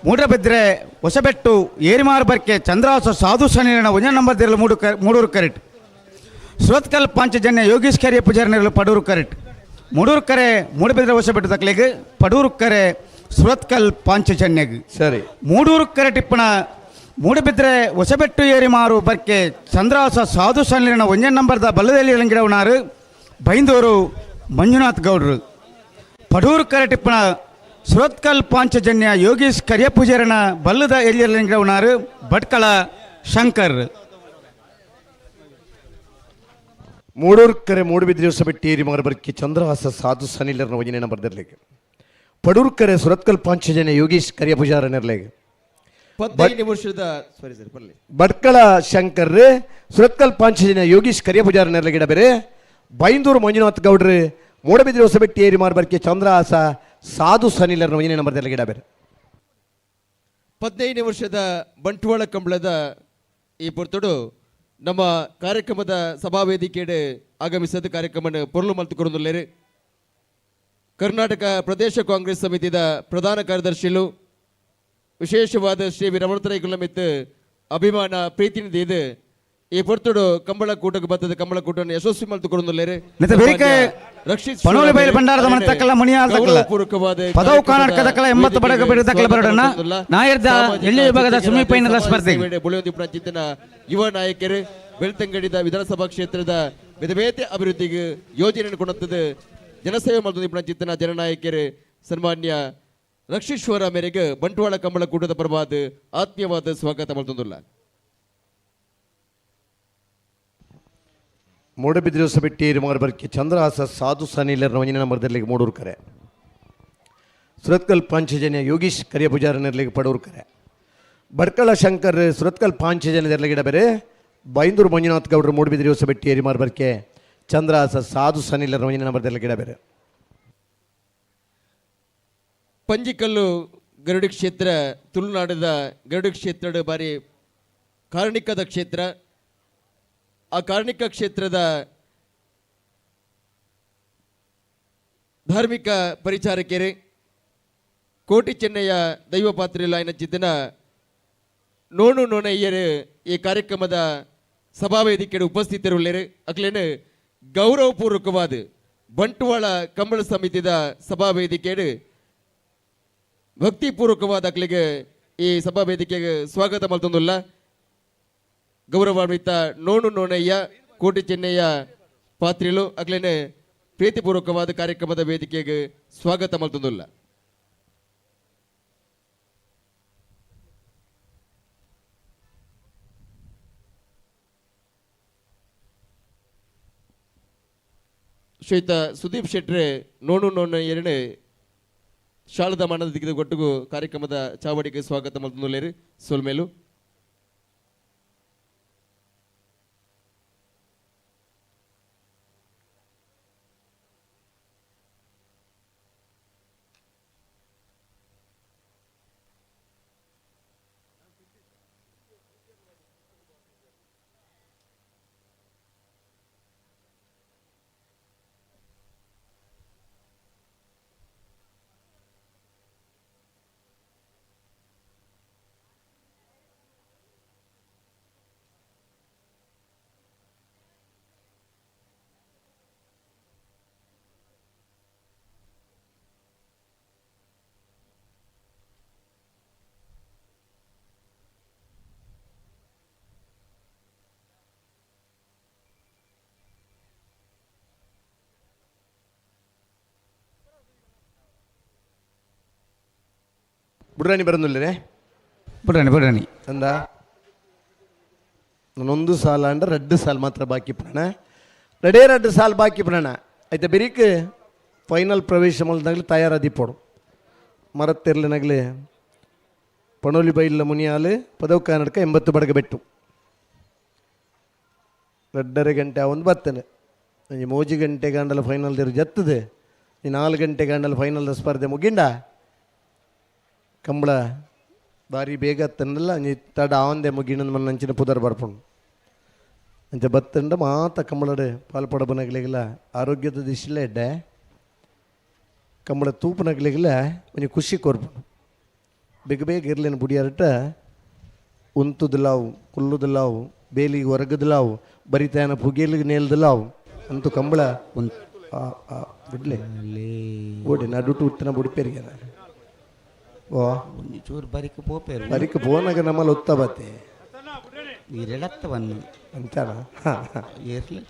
[SPEAKER 1] ಮೂಡಬಿದ್ರೆ ಹೊಸಬೆಟ್ಟು ಏರಿಮಾರು ಬರ್ಕೆ ಚಂದ್ರಾಸ ಸಾಧು ಸನಿರಣ ಒಂಜ ನಂಬರ್ ದಿರಲು ಮೂಡೂರು ಕರೆಕ್ಟ್. ಸುರತ್ಕಲ್ ಪಾಂಚಜನ್ಯ ಯೋಗೀಶ್ ಕರಿಯ ಪೂಜಾರಿ ಪಡೂರು ಕರೆಕ್ಟ್. ಮೂಡೂರು ಕರೆ ಮೂಡಬಿದ್ರೆ ಹೊಸಬೆಟ್ಟು ತಕ್ಲಿಗೆ ಪಡೂರು ಕರೆ ಸುರತ್ಕಲ್ ಪಾಂಚಜನ್ಯಗ್.
[SPEAKER 8] ಸರಿ
[SPEAKER 1] ಮೂಡೂರು ಕರೆ ಟಿಪ್ಪಣ ಮೂಡಬಿದ್ರೆ ಹೊಸಬೆಟ್ಟು ಏರಿಮಾರು ಬರ್ಕೆ ಚಂದ್ರಾಸ ಸಾಧು ಸನಿರಣ ಒಂಜ ನಂಬರ್ದ ಬಲ್ಲದಲ್ಲಿ ಇಳಂಗಿಡವನಾರು ಬೈಂದೂರು ಮಂಜುನಾಥ್ ಗೌಡ್ರು. ಪಡೂರು ಕರೆ ಟಿಪ್ಪಣ ಸುರತ್ಕಲ್ ಪಾಂಚಜನ್ಯ ಯೋಗೀಶ್ ಕರಿಯ ಪೂಜಾರನ ಬಲ್ಲದ ಎಲ್ಲಿಯಲ್ಲಿಂಗಿಡವನಾರು ಭಟ್ಕಳ ಶಂಕರ್.
[SPEAKER 8] ಮೂಡೂರ್ಕರೆ ಮೂಡುಬಿದ್ರೆ ಹೊಸಬೆಟ್ಟು ಮಾರಬರ್ಕಿ ಚಂದ್ರಹಾಸ ಸಾಧು ಸನಿಲರ್ನ ವಜನೇನ ಬರ್ದಿರ್ಲಿಕ್ಕೆ. ಪಡೂರ್ಕರೆ ಸುರತ್ಕಲ್ ಪಾಂಚಜನ್ಯ ಯೋಗೀಶ್ ಕರಿಯ ಪೂಜಾರನಿರ್ಲಿಕ್ಕೆ.
[SPEAKER 6] 15 ವರ್ಷದ ಸಾರಿ ಸರ್ ಬರಲಿ
[SPEAKER 8] ಭಟ್ಕಳ ಶಂಕರ್ ಸುರತ್ಕಲ್ ಪಾಂಚಜನ್ಯ ಯೋಗೀಶ್ ಕರಿಯ ಪೂಜಾರನಿರ್ಲಿಕ್ಕೆ ಬೇರೆ ಬೈಂದೂರು ಮಂಜುನಾಥ್ ಗೌಡ್ರು ಮೂಡಬಿದ್ರೆ ಹೊಸಬೆಟ್ಟಿ ಏರಿ ಮಾರ್ಬರ್ಕಿ ಚಂದ್ರಹಾಸ ಸಾಧು ಸನಿಲರ್ನ ವಜನೇನ ಬರ್ದಿರ್ಲಿಕ್ಕೆ ಬೇರೆ.
[SPEAKER 6] 15 ವರ್ಷದ ಬಂಟ್ವಾಳ ಕಂಬಳದ ಈ ಪೊರ್ತುಡು ನಮ್ಮ ಕಾರ್ಯಕ್ರಮದ ಸಭಾವೇದಿಕೆಡೆ ಆಗಮಿಸದ ಕಾರ್ಯಕ್ರಮ ಪೊರ್ಲು ಮಲ್ತುಕೊರೊಂದುಲ್ಲೆರ್. ಕರ್ನಾಟಕ ಪ್ರದೇಶ ಕಾಂಗ್ರೆಸ್ ಸಮಿತಿದ ಪ್ರಧಾನ ಕಾರ್ಯದರ್ಶಿಲು ವಿಶೇಷವಾದ ಶ್ರೀ ರಮಣತರೈಕುಲಮಿತ್ ಅಭಿಮಾನ ಪ್ರೀತಿನಿಂದ ಇದೆ ಈ ಪೊರ್ತುಡು ಕಂಬಳ ಕೂಟಕ್ಕೆ ಬತ್ತದ ಕಂಬಳ ಕೂಟವನ್ನು ಯಶಸ್ವಿ ಮಲ್ತು ಕೊಡೊಂದುಲ್ಲೆರ್ ರಕ್ಷಿತ್
[SPEAKER 1] ಪಣೋಲಿ ಬೈಲು ಭಂಡಾರದ ಮನೆ ತಕ್ಕಲ ಮುನಿಯಾಲ್ ತಕ್ಕಲ ಪದವು ಕರ್ನಾಟಕದಕ್ಕಲ 80 ಬಡಗ ಬಿಡು ತಕ್ಕಲ ಬರಡಣ್ಣ ನಾಯರ್ದ ಎಳ್ಳಿ ವಿಭಾಗದ ಸೆಮಿಫೈನಲ್ ಸ್ಪರ್ಧೆ
[SPEAKER 6] ಬುಳಿಯೊಂದಿಪ್ಪುನ ಚಿಂತನ ಯುವ ನಾಯಕರು ಬೆಳ್ತಂಗಡಿದ ವಿಧಾನಸಭಾ ಕ್ಷೇತ್ರದ ಬೇತೆ ಅಭಿವೃದ್ಧಿಗೆ ಯೋಜನೆಯನ್ನು ಕೊಡುತ್ತದೆ ಜನಸೇವೆ ಮಲ್ತೊಂದಿಪ್ಪುನ ಚಿಂತನ ಜನನಾಯಕರು ಸನ್ಮಾನ್ಯ ರಕ್ಷೇಶ್ವರ ಮೇರೆಗೆ ಬಂಟ್ವಾಳ ಕಂಬಳ ಕೂಟದ ಪರವಾದ ಆತ್ಮೀಯವಾದ ಸ್ವಾಗತ ಮಲ್ತೊಂದುಲ್ಲ.
[SPEAKER 3] ಮೂಡಬಿದ್ರೆ ಹೊಸಬೆಟ್ಟಿ ಮಾರ್ಬರ್ಕಿ ಚಂದ್ರಹಾಸ ಸಾಧು ಸನಿಲರ್ ಒಂಜಿನ ಮರದಲ್ಲಿ ಮೂಡೂರು ಕರೆ ಸುರತ್ಕಲ್ ಪಾಂಚಜನ್ಯ ಯೋಗೀಶ್ ಕರಿಯ ಪೂಜಾರನೆರ್ಲಿಗೆ ಪಡೂರು ಕರೆ ಬಡ್ಕಳ ಶಂಕರ್ ಸುರತ್ಕಲ್ ಪಾಂಚಜನ್ಯದೆರ್ಲಿಗಿಡ ಬೇರೆ ಬೈಂದೂರು ಮಂಜುನಾಥ್ ಗೌಡರು ಮೂಡಬಿದ್ರೆ ಹೊಸಬೆಟ್ಟಿ ಎರಿಮಾರ್ಬರ್ಕೆ ಚಂದ್ರಹಾಸ ಸಾಧು ಸನಿಲರ್ ಒಂಜಿನ ಮರದಲ್ಲಿ ಬೇರೆ.
[SPEAKER 6] ಪಂಜಿಕಲ್ಲು ಗರುಡಿ ಕ್ಷೇತ್ರ ತುಳುನಾಡದ ಗರುಡಿ ಕ್ಷೇತ್ರದ ಬಾರಿ ಕಾರ್ಣಿಕದ ಕ್ಷೇತ್ರ. ಆ ಕಾರ್ಣಿಕ ಕ್ಷೇತ್ರದ ಧಾರ್ಮಿಕ ಪರಿಚಾರಕರು ಕೋಟಿ ಚೆನ್ನಯ್ಯ ದೈವ ಪಾತ್ರೆಯಲ್ಲಿ ಚಿತ್ತನ ನೋಣು ನೋಣಯ್ಯರು ಈ ಕಾರ್ಯಕ್ರಮದ ಸಭಾವೇದಿಕೆಯ ಉಪಸ್ಥಿತರುಳ್ಳರು. ಅಕ್ಲೇನು ಗೌರವಪೂರ್ವಕವಾದ ಬಂಟ್ವಾಳ ಕಂಬಳ ಸಮಿತಿದ ಸಭಾವೇದಿಕೆಯು ಭಕ್ತಿಪೂರ್ವಕವಾದ ಅಕ್ಲಿಗೆ ಈ ಸಭಾವೇದಿಕೆಗೆ ಸ್ವಾಗತ ಮಲ್ತೊಂದುಲ್ಲ. ಗೌರವಾನ್ವಿತ ನೋಣು ನೋಣಯ್ಯ ಕೋಟಿ ಚೆನ್ನಯ್ಯ ಪಾತ್ರಿಲು ಅಕ್ಲೇನೆ ಪ್ರೀತಿಪೂರ್ವಕವಾದ ಕಾರ್ಯಕ್ರಮದ ವೇದಿಕೆಗೆ ಸ್ವಾಗತ ಮಲ್ತೊಂದುಲ್ಲ. ಶ್ವೇತ ಸುದೀಪ್ ಶೆಟ್ರೆ ನೋಣು ನೋಣಯ್ಯರನೆ ಶಾಲದ ಮನದ ದಿಕ್ಕಿದ ಒಟ್ಟಿಗೂ ಕಾರ್ಯಕ್ರಮದ ಚಾವಡಿಗೆ ಸ್ವಾಗತ ಮಲ್ತೊಂದುಲ್ಲೇರು ಸೊಲ್ಮೇಲು.
[SPEAKER 3] ಬುಡ್ರಾಣಿ ಬರೋದಿಲ್ಲೇ?
[SPEAKER 1] ಬುಡ್ರಾಣಿ ಬುಡ್ರಾಣಿ
[SPEAKER 3] ಅಂದ ನಾನೊಂದು ಸಾಲ ಅಂದ್ರೆ 2 ಸಾಲ ಮಾತ್ರ ಬಾಕಿ ಪ್ರಾಣ, 2 ಸಾಲ ಬಾಕಿ ಪ್ರಾಣ ಆಯ್ತಾ. ಬೆರಿಕ್ ಫೈನಲ್ ಪ್ರವೇಶ ಮಲ್ದಾಗಲಿ ತಯಾರಾದಿಪ್ಪೋಡು ಮರತ್ತಿರ್ಲಿನಾಗಲಿ ಪಣೋಲಿ ಬೈಲ ಮುನಿಯಾಲು ಪದವು ಕರ್ನಾಟಕ 80 ಬಡಗ ಬೆಟ್ಟು 2.5 ಗಂಟೆ ಒಂದು ಬರ್ತೇನೆ. 3 ಗಂಟೆ ಗಂಡಲ ಫೈನಲ್ ದೇರು ಜತ್ತದೆ, 4 ಗಂಟೆ ಗಂಡಲ ಫೈನಲ್ ಸ್ಪರ್ಧೆ ಮುಗಿಂಡ ಕಂಬಳ ಬಾರಿ ಬೇಗ ತನ್ನಲ್ಲ ತಡ ಆವಂದೆ ಮುಗಿನ ಮಣ್ಣಂಚಿನ ಪುದರ್ ಬರ್ಪುಂಡು ಅಂಚ ಬತ್ತಂಡ ಮಾತ ಕಂಬಳಡೆ ಪಾಲ್ಪಡಬನಗಲಿಗಿಲ್ಲ ಆರೋಗ್ಯದ ದಿಶಿಲ್ಲ ಎಡ್ಡೆ ಕಂಬಳ ತೂಪನಗಲಿಗಿಲ್ಲ ಒಂಜಿ ಖುಷಿ ಕೊರ್ಪುಂಡು. ಬೇಗ ಬೇಗ ಇರ್ಲೇನು ಬುಡಿಯಾರಟ ಉಂತುದಿಲ್ಲಾವು ಕುಲ್ಲುದಿಲ್ಲಾವು ಬೇಲಿಗೆ ಹೊರಗದಿಲ್ಲಾವು ಬರಿತಾಯನ ಪುಗೇಲಿಗೆ ನೇಲ್ದಿಲ್ಲಾವು ಅಂತೂ ಕಂಬಳ ಬಿಡ್ಲೆ ಓಡಿ ನಡುಟು ಉತ್ತನ ಬುಡಿಪೇರಿಗೆ ಓ
[SPEAKER 1] ಚೂರು ಬರಿಕ್ ಪೋಪೇರು
[SPEAKER 3] ಬರಿಕ್ ಪೋನಾಗ ನಮ್ಮಲ್ಲಿ ಒತ್ತ ಬತ್ತೆ
[SPEAKER 1] ಇರಳತ್ತವನ್ನು
[SPEAKER 3] ಅಂತಾನ
[SPEAKER 1] ಇರ್ಲಿ.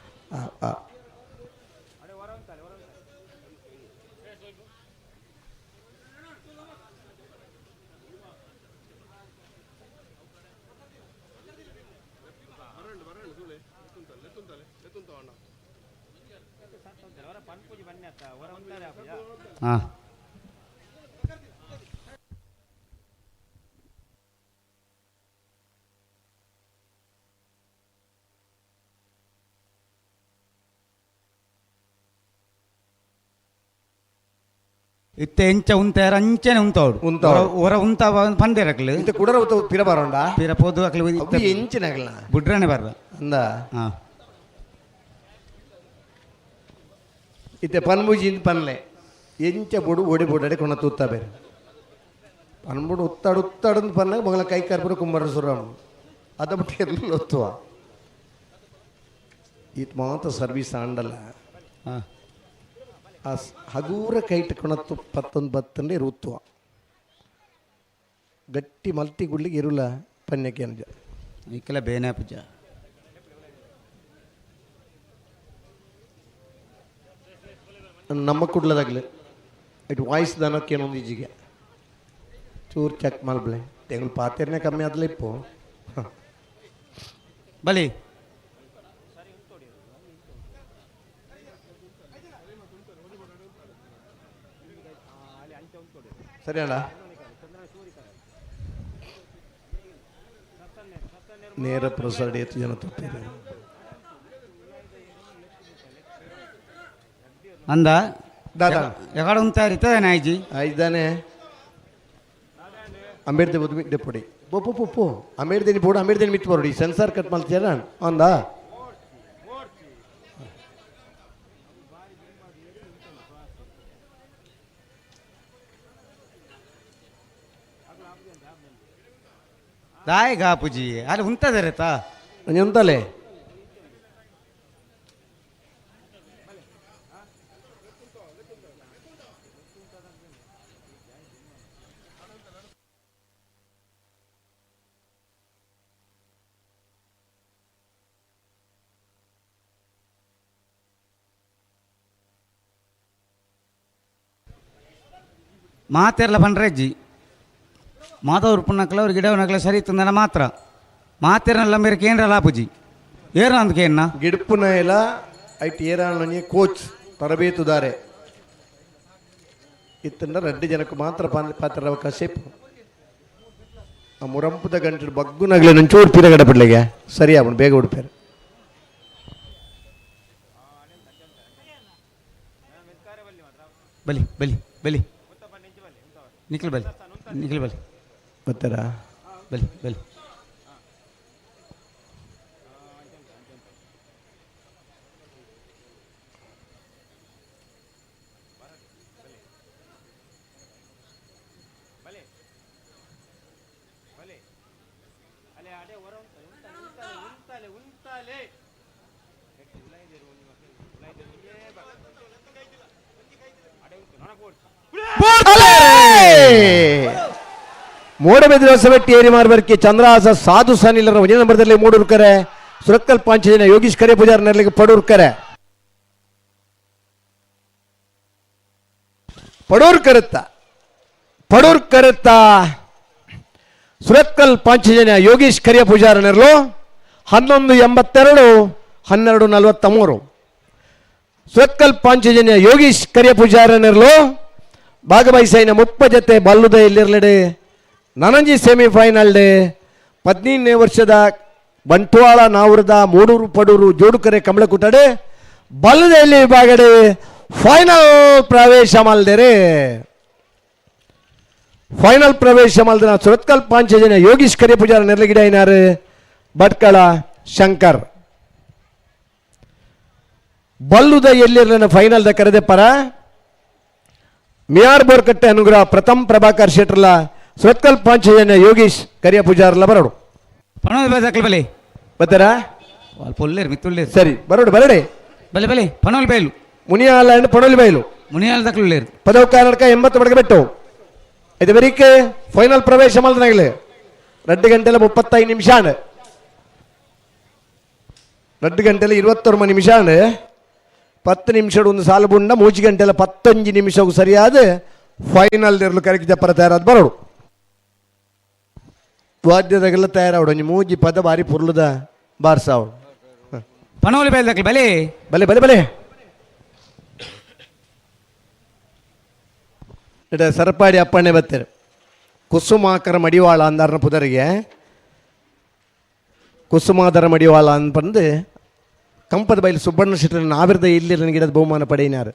[SPEAKER 1] ಹಾಂ ಇತ್ತೆ ಎಂಚ ಉಂತಾರ ಅಂಚನೆ ಉಂತಾವಡು ಹೊರ ಉಂತಾವ ಪಂದೇರಕ್ಲು
[SPEAKER 3] ಇಂತ ಕುಡರ ಉತ್ತ ಪಿರ ಬರೋಂಡ
[SPEAKER 1] ಪಿರ ಪೋದು ಅಕ್ಲು
[SPEAKER 3] ಅವು ಎಂಚಿನಗಲ
[SPEAKER 1] ಬುಡ್ರನೆ ಬರ್ರ
[SPEAKER 3] ಅಂದ
[SPEAKER 1] ಹಾಂ
[SPEAKER 3] ಇತ್ತೆ ಪನ್ಬುಜಿಂದ ಪನ್ಲೆ ಎಂಚ ಬೊಡು ಓಡಿ ಬೊಡಾಡಿ ಕೊಣ ತೂತ್ತ ಬೇರೆ ಪನ್ಬುಡು ಉತ್ತಾಡು ಉತ್ತಾಡಂದು ಪನ್ನಾಗ ಮಗಳ ಕೈ ಕಾರ್ಪುರ ಕುಂಬಾರ ಸುರಾಮು ಅದ ಬಿಟ್ಟು ಎಲ್ಲ ಒತ್ತುವ ಈತ ಮಾತ್ರ ಸರ್ವಿಸ್ ಆಂಡಲ್ಲ. ಆ ಹಗೂರ ಕೈಟ್ ಕೊಣತ್ತು ಪತ್ತೊಂದು ಬತ್ತಂಡೆ ಇರುತ್ತುವ ಗಟ್ಟಿ ಮಲ್ಟಿ ಗುಳ್ಳಿಗೆ ಇರುಲ್ಲ ಪನ್ಯಕ್ಕೆ ಅನುಜ.
[SPEAKER 1] ಇಕ್ಕೆಲ್ಲ ಬೇನೆ ಪೂಜ.
[SPEAKER 3] ನಮ್ಮ ಕುಡ್ಲದಾಗಲಿ it voice ದನಕ್ಕೇನೊಂದು ಈಜಿಗೆ ಚೂರು ಚೆಕ್ ಮಲ್ಬ್ಲೆ ತೆಂಗುಲು ಪಾತಿರ್ನೆ ಕಮ್ಮಿ ಆದ್ಲೆ ಇಪ್ಪು.
[SPEAKER 1] ಬಲಿ
[SPEAKER 3] ಸರಿ ಅಣ್ಣ. ನೇರ ಪ್ರಸಾರ ಹೆಚ್ಚು ಜನ ತಪ್ಪಿದೆ
[SPEAKER 1] ಅಂದ
[SPEAKER 3] ದಾದಾ
[SPEAKER 1] ಎಕಡ ఉంటారు ಇತ್ತದೇನ ಐಜಿ
[SPEAKER 3] ಐದಾನೆ ಅಂಬೇಡ್ದೆ ಬುದ್ಮಿ ಡೆಪ್ಪುಡಿ ಪೊಪ್ಪು ಪೊಪ್ಪು ಅಮೇರ್ದೇನಿ ಬೋರ್ಡ್ ಅಮೇರ್ದೇನಿ ಮಿತ್ ಬರೋಡಿ ಸೆನ್ಸಾರ್ ಕಟ್ ಮಲ್ತೀರ ಅಂದ
[SPEAKER 1] ದಾಯ್ ಗಾಪುಜಿ ಅಲ್ಲಿ ಉಂತದರೇತಾ
[SPEAKER 3] ಉಂತಲೆ
[SPEAKER 1] ಮಾತೆರ್ಲ ಪಂಡ್ರೆಜ್ಜಿ ಮಾಧವ್ರ ಪುಣ್ಣಕ್ಲ ಅವ್ರಿಗೆ ಗಿಡವನಕ್ಲ ಸರಿ ತಂದನ ಮಾತ್ರ ಮಾತೆರ್ನಲ್ಲ ಮೇರೆ ಕೇಂದ್ರ ಲಾಪುಜಿ ಏರ ಅಂದ್ ಕೇನ್ನ
[SPEAKER 3] ಗಿಡಪುನ ಎಲ್ಲ ಐಟ್ ಏರಾಣಿ ಕೋಚ್ ತರಬೇತುದಾರೆ ಇತ್ತಂಡ ರಡ್ಡು ಜನಕ್ಕೆ ಮಾತ್ರ ಪಾತ್ರ ಅವಕಾಶ ಇಪ್ಪು. ಆ ಮುರಂಪುದ ಗಂಟೆ ಬಗ್ಗುನಾಗ್ಲೆ ನಂಚೂರು ಪಿರಗಡ ಬಿಡ್ಲಿಗೆ ಸರಿ ಅವನು ಬೇಗ ಉಡ್ಪೇರು.
[SPEAKER 1] ಬಲಿ ಬಲಿ ಬಲಿ ನಿಖಿಲ್ ಬಲಿ ನಿಖಿಲ್ ಬಲಿ
[SPEAKER 3] ಬರ್ತಾರಾ
[SPEAKER 1] ಬಲಿ ಬಲಿ
[SPEAKER 3] ಮೂಡಬೆದಿರ ಹೊಸಬೆಟ್ಟಿ ಏರಿ ಮಾರ್ಬರ್ಕಿ ಚಂದ್ರಹಾಸ ಸಾಧು ಸಾನಿಲ್ಲರ ಒಂದೇ ನಂಬರ್ದಲ್ಲಿ ಮೂಡೂರ್ಕರೆ ಸುರತ್ಕಲ್ ಪಾಂಚಜನ ಯೋಗೀಶ್ ಕರೆ ಪೂಜಾರ್ ನೆರಳಿಗೆ ಪಡೂರ್ಕರೆ ಪಡೂರ್ ಕರುತ್ತ ಪಡೂರ್ ಕರುತ್ತ ಸುರತ್ಕಲ್ ಪಾಂಚಜನ ಯೋಗೀಶ್ ಕರಿಯ ಪೂಜಾರ ನೆರಳು 11:82 12:43 ಸುರತ್ಕಲ್ ಪಾಂಚಜನ್ಯ ಯೋಗೀಶ್ ಕರಿಯ ಪೂಜಾರ ನೆರಳು ಭಾಗವಹಿಸೈನ ಮುಪ್ಪ ಜತೆ ಬಲ್ಲುದ ಎಲ್ಲಿರಲೆಡೆ ನನಂಜಿ ಸೆಮಿಫೈನಲ್ ಡೆ 15ನೇ ವರ್ಷದ ಬಂಟ್ವಾಳ ನಾವುರದ ಮೂಡೂರು ಪಡೂರು ಜೋಡುಕರೆ ಕಮಲಕುಟಡೆ ಬಲ್ಲದಲ್ಲಿ ವಿಭಾಗಡೆ ಫೈನಲ್ ಪ್ರವೇಶ ಮಲ್ದರೆ. ಫೈನಲ್ ಪ್ರವೇಶ ಮಲ್ದನ ಸುರತ್ಕಲ್ ಪಾಂಚಜನ ಯೋಗೀಶ್ ಕರಿಯ ಪೂಜಾರ ನೆರಳಿಗಿಡ ಐನಾರು ಭಟ್ಕಳ ಶಂಕರ್ ಬಲ್ಲುದ ಎಲ್ಲಿರಲಿನ ಫೈನಲ್ the ಕರೆದೆ ಪರ ಮಿಯಾರ್ ಬೋರ್ಕಟ್ಟೆ ಅನುಗ್ರಹ ಪ್ರಥಮ್ ಪ್ರಭಾಕರ್ ಶೆಟ್ರಲ ಸುರತ್ಕಲ್ ಪಾಂಚಜನ್ಯ ಯೋಗೀಶ್ ಕರಿಯ ಪೂಜಾರಲ್ಲ ಬರೋಡು
[SPEAKER 1] ಬಲಿ
[SPEAKER 3] ಬರ್ತಾರಾ
[SPEAKER 1] ಮಿತ್ತುಳ್ಳೇರು
[SPEAKER 3] ಸರಿ ಬರೋಡು ಬರಡೆ
[SPEAKER 1] ಬಲೆ ಬಲೆ ಪಣೋಲ್ ಬೈಲು
[SPEAKER 3] ಮುನಿಯಾಲ ಅಂಡ್ ಪಣೋಲಿ ಬೈಲು
[SPEAKER 1] ಮುನಿಯಾಲ ದಕ್ಲುಳ್ಳೇರು
[SPEAKER 3] ಪದವು ಕರ್ನಾಟಕ 80 ಬಡಗ ಬೆಟ್ಟು ಇದು ಬರೀಕ್ ಫೈನಲ್ ಪ್ರವೇಶ ಮಲ್ದನಾಗಲಿ 2 ಗಂಟೆಲ 35 ನಿಮಿಷ 2 ಗಂಟೆಲ 21 ನಿಮಿಷ 10 ನಿಮಿಷ ಒಂದು ಸಾಲು ಬುಂಡ 3 ಗಂಟೆಲ 15 ನಿಮಿಷಕ್ಕೂ ಸರಿಯಾದ ಫೈನಲ್ ಇರಲು ಕರೆಕ್ಟ್ ಜಪ್ಪರ ತಯಾರಾದ ಬರೋಡು ವಾದ್ಯದಾಗೆಲ್ಲ ತಯಾರಾವಡು ಒಂಜಿ ಮೂಜಿ ಪದ ಬಾರಿ ಪುರ್ಲುದ ಬಾರ್ಸಾವಡು
[SPEAKER 1] ಪಣೋಲಿ ಬೈಲ್ ಬಲೆ
[SPEAKER 3] ಬಲೆ ಬಲೆ ಬಲೆ ಸರಪಾಡಿ ಅಪ್ಪಣ್ಣೆ ಬತ್ತಾರೆ ಕುಸುಮಾಕರ ಮಡಿವಾಳ ಅಂದಾರನ ಪುದರಿಗೆ ಕುಸುಮಾದರ ಮಡಿವಾಳ ಅನ್ಪಂದು ಕಂಪದ ಬೈಲು ಸುಬ್ಬಣ್ಣ ಶೆಟ್ಟರ ನಾವಿರದ ಇಲ್ಲಿ ನನಗಿಡದ ಬಹುಮಾನ ಪಡೆಯಿನಾರು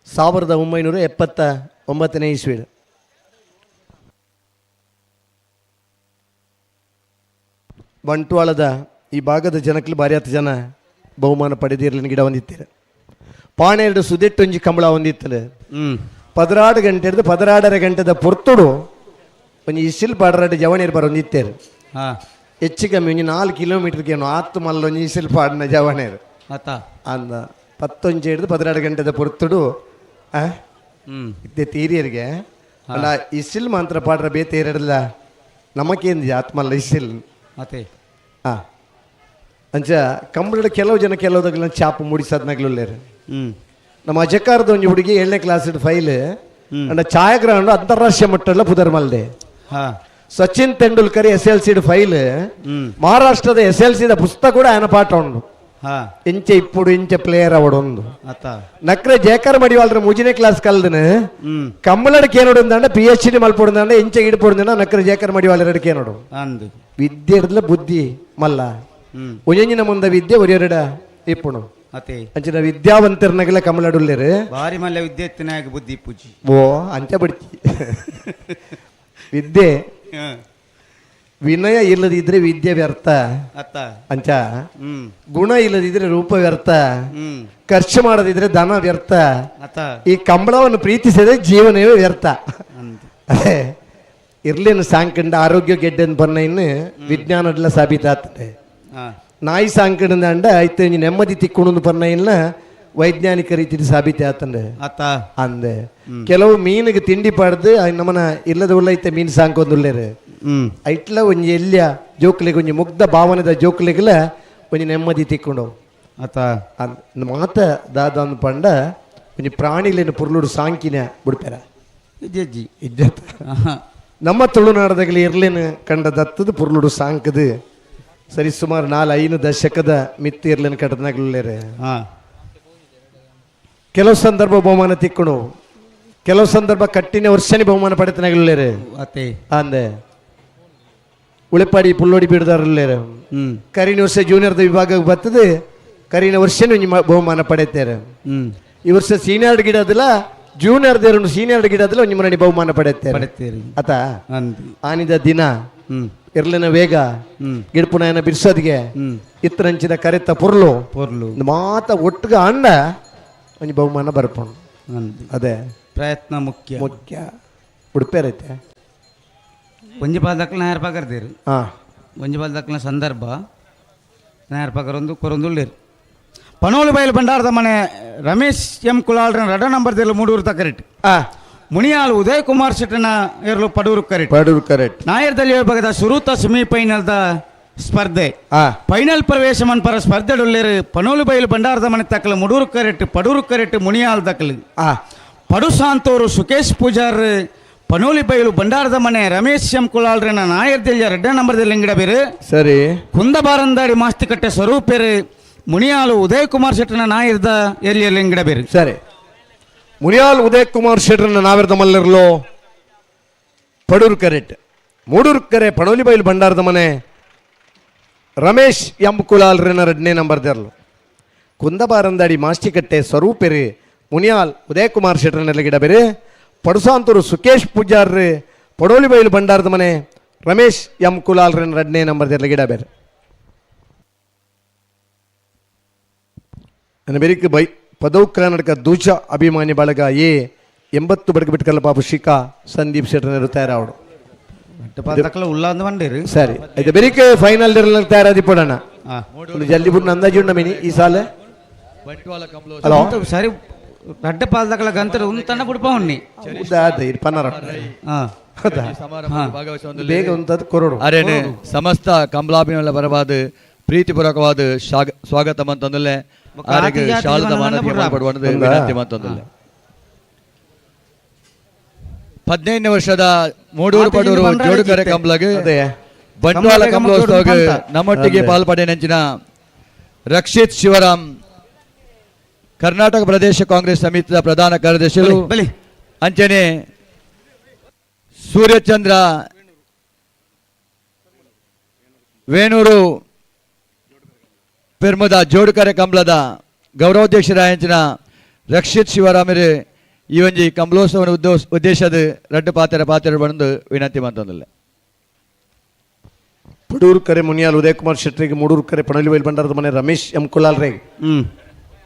[SPEAKER 3] 1979ನೇ ಇಸ್ವಿ. ಬಂಟ್ವಾಳದ ಈ ಭಾಗದ ಜನಕ್ಕೆ ಭಾರಿ ಹತ್ತು ಜನ ಬಹುಮಾನ ಪಡೆದಿರಲಿನ ಗಿಡ ಹೊಂದಿತ್ತೀರ. ಪಾಣೆರಡು ಸುದೆಟ್ಟೊಂಜಿ ಕಂಬಳ ಹೊಂದಿತ್ತಲೆ 16 ಗಂಟೆ ಹಿಡಿದು 16.5 ಗಂಟೆದ ಪೊರ್ತುಡು ಒಂಜಿ ಇಸಿಲ್ ಪಾಡರಾಡು ಜವಣಿಯರು ಬರ ಹೊಂದಿತ್ತೇರು.
[SPEAKER 8] ಹೆಚ್ಚು ಕಮ್ಮಿ ಒಂಜಿ 4 ಕಿಲೋಮೀಟರ್ಗೆ ಏನು ಆತು ಮಲ್ಲೊಂಜಿ ಇಸಿಲ್ ಪಾಡಿನ ಜವಣೇರು
[SPEAKER 1] ಅತ್ತ
[SPEAKER 8] ಅಂದ 11 ಹಿಡ್ದು 12 ಗಂಟೆದ ಪೊರ್ತುಡು ಇತ್ತೆ ತೀರಿಯರಿಗೆ ಅಲ್ಲ ಇಸಿಲ್ ಮಾತ್ರ ಪಾಡ್ರ ಬೇತೇರಡಲ್ಲ ನಮಕೇಂದಿ ಆತ್ಮಲ್ಲ ಇಸಿಲ್
[SPEAKER 1] ಅತ್ತೆ
[SPEAKER 8] ಹಾಂ ಅಂಚ ಕಂಬಳದ ಕೆಲವು ಜನ ಕೆಲವುದಾಗಲ ಚಾಪು ಮೂಡಿಸದ್ನಾಗ್ಲುಲ್ಲೇರು. ನಮ್ಮ ಅಜಕಾರದ ಒಂಜಿ ಹುಡುಗಿ 7ನೇ ಕ್ಲಾಸ್ ಫೈಲ್ ಅಂಡ ಛಾಯಾಗ್ರಹಣ ಅಂತಾರಾಷ್ಟ್ರೀಯ ಮಟ್ಟದ ಪುದರ್ ಮಲ್ದೆ. ಸಚಿನ್ ತೆಂಡೂಲ್ಕರ್ SLC file, ಮಹಾರಾಷ್ಟ್ರದ SLC ಪುಸ್ತಕ ಕೂಡ ఆయన ಪಾಠ ಉಂಡು. ಇಂಚೆ ಇಪ್ಪುಡು ಇಂಚೆ ಪ್ಲೇಯರ್ ಅವಡೊಂದು ನಕ್ರೆ ಜೇಕರ್ ಮಡಿವಾಳ್ರ ಮೂಜನೇ ಕ್ಲಾಸ್ ಕಲ್ದನು ಕಮ್ಮಲಡಿಕೆ ನೋಡು PhD ಮಲ್ಪೊಡು ಇಂಚೆ ಇಡ್ಪೊಡು ನಕ್ರೆ ಜೇಕರ್ ಮಡಿವಾಳರ ಅಡಿಕೆ ನೋಡು. ವಿದ್ಯೆ ಹಿಡ್ದಲ ಬುದ್ಧಿ ಮಲ್ಲ ಒಂಜೊಂಜಿನ ಮುಂದೆ ವಿದ್ಯೆ ಒರಿಯೊರಡ ಇಪ್ಪುಣು ಅಂಚಿನ ವಿದ್ಯಾವಂತರನಗಲ ಕಮಲಡುಲ್ಲೇರು
[SPEAKER 1] ಬಾರಿ ಮಲ್ಲ ವಿದ್ಯೆ ಇತ್ತಿನಾಗ ಬುದ್ಧಿ ಪೂಜಿ
[SPEAKER 8] ಓ ಅಂಚ ಬಿಡ್ತಿ ವಿದ್ಯೆ ವಿನಯ ಇಲ್ಲದಿದ್ರೆ ವಿದ್ಯೆ ವ್ಯರ್ಥ ಅಂಚ, ಗುಣ ಇಲ್ಲದಿದ್ರೆ ರೂಪ ವ್ಯರ್ಥ, ಖರ್ಚು ಮಾಡದಿದ್ರೆ ಧನ ವ್ಯರ್ಥ, ಈ ಕಂಬಳವನ್ನು ಪ್ರೀತಿಸಿದ್ರೆ ಜೀವನವೇ ವ್ಯರ್ಥ. ಅದೇ ಇರ್ಲೇನು ಸಾಂಕಂಡ ಆರೋಗ್ಯ ಗೆಡ್ಡೆನ್ ಬನ್ನ ಇನ್ನು ವಿಜ್ಞಾನಡ್ಲ ಸಾಬೀತಾಗ್ತದೆ. ನಾಯಿ ಸಾಂಕಂಡ ಅಂಡ ಐತೆ ನೆಮ್ಮದಿ ತಿಕ್ಕೊಂಡು ಬನ್ನ ಇನ್ನ ವೈಜ್ಞಾನಿಕ ರೀತಿ ಸಾಬೀತೆ ಆತಂಡೆ ಅಂದೆ. ಕೆಲವು ಮೀನಿಗೆ ತಿಂಡಿ ಪಾಡ್ದು ನಮ್ಮನ ಇಲ್ಲದ ಉಳ್ಳ ಐತೆ ಮೀನು ಸಾಂಕೊಂದುಳ್ಳೇರು ಐಟ್ಲ ಒಂಜಿ ಎಲ್ಲಿಯ ಜೋಕ್ಲಿಗೆ ಒಂಜಿ ಮುಗ್ಧ ಭಾವನೆದ ಜೋಕ್ಲಿಗೆಲ್ಲ ಒಂಜಿ ನೆಮ್ಮದಿ ತಿಕ್ಕೊಂಡು
[SPEAKER 1] ಅತ್ತ
[SPEAKER 8] ಮಾತ ದಾದ ಪಂಡ ಒಂಜಿ ಪ್ರಾಣಿಲೇನು ಪುರ್ಲುಡು ಸಾಂಕಿನ ಬಿಡ್ಪಾರ
[SPEAKER 1] ಇಜ್ಜಿ
[SPEAKER 8] ಇಜ್ಜತ್. ನಮ್ಮ ತುಳುನಾಡದಾಗಲಿ ಇರ್ಲೇನು ಕಂಡ ದತ್ತದ ಪುರ್ಲುಡು ಸಾಂಕದು ಸರಿ ಸುಮಾರು 4-5 ದಶಕದ ಮಿತ್ತಿ ಇರ್ಲೇನು ಕಟ್ಟದನಾಗ್ಲೇರೆ. ಕೆಲವು ಸಂದರ್ಭ ಬಹುಮಾನ ತಿಕ್ಕಣು, ಕೆಲವು ಸಂದರ್ಭ ಕಟ್ಟಿನ ವರ್ಷನೇ ಬಹುಮಾನ ಪಡೆತನಾಗಲೇರೆ ಅಂದೆ. ಉಳಿಪಾಡಿ ಪುಲ್ಲೋಡಿ ಬಿಡದಾರಲ್ಲೇರು ಕರಿನ ವರ್ಷ ಜೂನಿಯರ್ದ ವಿಭಾಗಕ್ಕೆ ಬರ್ತದೆ, ಕರಿನ ವರ್ಷನೂ ನಿಮ್ಮ ಬಹುಮಾನ ಪಡೆಯುತ್ತಾರೆ. ಈ ವರ್ಷ ಸೀನಿಯರ್ ಗಿಡದಿಲ್ಲ ಜೂನಿಯರ್ ದೇರು ಸೀನಿಯರ್ ಗಿಡದಿಲ್ಲ ನಿಮ್ಮ ಬಹುಮಾನ ಪಡೆಯುತ್ತಾರೆ ಆತ. ಆನಿದ ದಿನ ಇರ್ಲಿನ ವೇಗ ಗಿಡಪುನಾಯನ ಬಿರ್ಸೋದಿಗೆ ಇತ್ತರಂಚಿನ ಕರೆತ ಪೊರ್ಲು
[SPEAKER 1] ಪೊರ್ಲು
[SPEAKER 8] ಮಾತ ಒಟ್ಟಿಗೆ ಅಂಡ ಒಂಜಿ ಬಹುಮಾನ ಬರ್ಪೋಣ. ಅದೇ
[SPEAKER 1] ಪ್ರಯತ್ನ ಮುಖ್ಯ
[SPEAKER 8] ಮುಖ್ಯ ಉಡುಪೇರೈತೆ.
[SPEAKER 1] ಒಂಜಿ ಪಾಲ್ ನಾಯರ್ ಪಗರ್ದೇರು
[SPEAKER 8] ಹಾಂ
[SPEAKER 1] ಒಂಜಿ ಪಾಲ್ ಸಂದರ್ಭ ನಾಯರ್ ಪಗರೊಂದು ಕೊರೊಂದುಳ್ಳೇರು. ಪನೋಲು ಬಯಲು ಭಂಡಾರದ ಮನೆ ರಮೇಶ್ ಎಂ ಕುಲಾಲ್ರ ರಡ ನಂಬರ್ ದೇಲು ಮೂಡೂರು ತಕರಿಟ್ ಮುನಿಯಾಲ್ ಉದಯ್ ಕುಮಾರ್ ಶೆಟ್ಟನ ಏರ್ಲು ಪಡೂರು ಕರೆಕ್ಟ್
[SPEAKER 8] ಪಡೂರು ಕರೆಕ್ಟ್.
[SPEAKER 1] ನಾಯರ್ದಲ್ಲಿ ವಿಭಾಗದ ಸುರೂತ ಸೆಮಿಫೈನಲ್ದ ಸ್ಪರ್ಧೆ ಫೈನಲ್ ಪ್ರವೇಶ ಮನ್ಪರ ಸ್ಪರ್ಧೆಡುಳ್ಳೇರು ಪನೋಲು ಬಯಲು ಭಂಡಾರದ ಮನೆ ತಕ್ಕಲು ಮುಡೂರು ಕರೆಕ್ಟ್ ಪಡೂರು ಕರೆಕ್ಟ್ ಮುನಿಯಾಲ್ ದಕ್ಕಲು ಪಡುಸಾಂತೋರು ಸುಕೇಶ್ ಪೂಜಾರ್ ಪನೋಲಿ ಬೈಲು ಭಂಡಾರದ ಮನೆ ರಮೇಶ್ ಎಂ ಕುಲಾಲ್ರನ ನಾಯರ್ದೆಲ್ಯ ರೆಡ್ಡ ನಂಬರ್ದಲ್ಲಿ ಲಿಂಗಡ ಬೇರು
[SPEAKER 8] ಸರಿ
[SPEAKER 1] ಕುಂದಬಾರಂದಾಡಿ ಮಾಸ್ತಿಕಟ್ಟೆ ಸ್ವರೂಪೇರು ಮುನಿಯಾಲು ಉದಯ್ ಕುಮಾರ್ ಶೆಟ್ಟನ ನಾಯರ್ದ ಎಲ್ಲಿಯ ಲಿಂಗಡ ಬೇರು
[SPEAKER 8] ಸರಿ. ಮುನಿಯಾಲ್ ಉದಯ್ ಕುಮಾರ್ ಶೆಟ್ಟರನ್ನ ನಾವಿರ್ದ ಮಲ್ಲರ್ಲೋ ಪಡೂರು ಕರೆಕ್ಟ್ ಮೂಡೂರು ಕರೆ ಪಣೋಲಿ ಬೈಲು ಭಂಡಾರದ ಮನೆ ರಮೇಶ್ ಎಂ ಕುಲಾಲ್ರನ 2ನೇ ನಂಬರ್ ದೇರ್ಲು ಕುಂದಬಾರಂದಾಡಿ ಮಾಸ್ತಿಕಟ್ಟೆ ಸ್ವರೂಪೇರಿ ಮುನಿಯಾಲ್ ಉದಯ್ ಕುಮಾರ್ ಶೆಟ್ಟರನ್ನೆಲ್ಲ ಗಿಡ ಬೇರೆ ಪಡುಸಾಂತೂರು ಸುಕೇಶ್ ಪೂಜಾರ್ರಿ ಪಡೋಲಿ ಬೈಲು ಭಂಡಾರದ ಮನೆ ರಮೇಶ್ ಎಂ ಕುಲಾಲ್ರನ 2ನೇ ನಂಬರ್ ದೇರ್ಲ ಗಿಡ ಬೇರೆ. ನನ್ನ ಬೆರಿಕ್ ಬೈ ಪದವು ಕರ್ನಾಟಕ ದೂಚ ಅಭಿಮಾನಿ ಬಳಗ ಎ 80 ಬಡಗ ಬಿಟ್ಕಲ್ಲ ಪಾಪು ಶಿಖಾ ಸಂದೀಪ್ ಶೆಟ್ಟರ್ ತಯಾರಾವಡು ಸರಿ ಆಯ್ತು ಬೆರಿಕ್ ಫೈನಲ್ ತಯಾರಾದಿ ಪಡೋಣ ಜಲ್ದಿ ಬಿಟ್ಟು ಅಂದಾಜು ಉಂಡ ಮಿನಿ ಈ ಸಾಲ ಹಲೋ
[SPEAKER 1] ಸರಿ ರಡ್ಡ ಪಾಲ್ದಕಲ ಗಂತರ ಉಂತನ ಬಿಡ್ಪ ಉಣ್ಣಿ
[SPEAKER 8] ಪನ್ನರ ಬೇಗ ಉಂತದ್ದು ಕೊರಡು.
[SPEAKER 16] ಅರೇನೆ ಸಮಸ್ತ ಕಂಬಲಾಭಿಮಾನಿಗಳ ಪರವಾದ ಪ್ರೀತಿಪೂರ್ವಕವಾದ ಸ್ವಾಗತ ಅಂತಂದಲ್ಲೇ ಆರೆಗೆ ಶಾಲದ ಮಾನವೀಯ ಪಡುವಂತದ್ದು ವಿನಂತಿ ಅಂತಂದಲ್ಲೇ. 15ನೇ ವರ್ಷದ ಮೂಡೂರು ಪಡೂರು ಜೋಡುಕರೆ ಕಂಬಳಗೆ ಬಂಟ್ವಾಳ ಕಂಬಳೋತ್ಸವ ನಮ್ಮೊಟ್ಟಿಗೆ ಪಾಲ್ಪಡೆ ನೆಂಚಿನ ರಕ್ಷಿತ್ ಶಿವರಾಮ್ ಕರ್ನಾಟಕ ಪ್ರದೇಶ ಕಾಂಗ್ರೆಸ್ ಸಮಿತಿಯ ಪ್ರಧಾನ ಕಾರ್ಯದರ್ಶಿಗಳು ಅಂಚನೆ ಸೂರ್ಯಚಂದ್ರ ವೇಣೂರು ಪೆರ್ಮದ ಜೋಡುಕರೆ ಕಂಬಳದ ಗೌರವಾಧ್ಯಕ್ಷರ ಅಂಚಿನ ರಕ್ಷಿತ್ ಶಿವರಾಮರು ಈ ಒಂಜಿ ಕಂಬಳೋತ್ಸವನ ಉದ್ದೇಶದ ರಡ್ಡು ಪಾತ್ರ ಪಾತ್ರ ಬಂದು ವಿನಂತಿ ಮಂತಂದಿಲ್ಲ.
[SPEAKER 8] ಪಡೂರು ಕರೆ ಮುನಿಯಾಲ್ ಉದಯ್ ಕುಮಾರ್ ಶೆಟ್ಟರಿಗೆ ಮೂಡೂರು ಕರೆ ಪಣಲಿ ಬೈಲ್ ಭಂಡಾರದ ಮನೆ ರಮೇಶ್ ಎಂ ಕುಲಾಲ್ ರೇ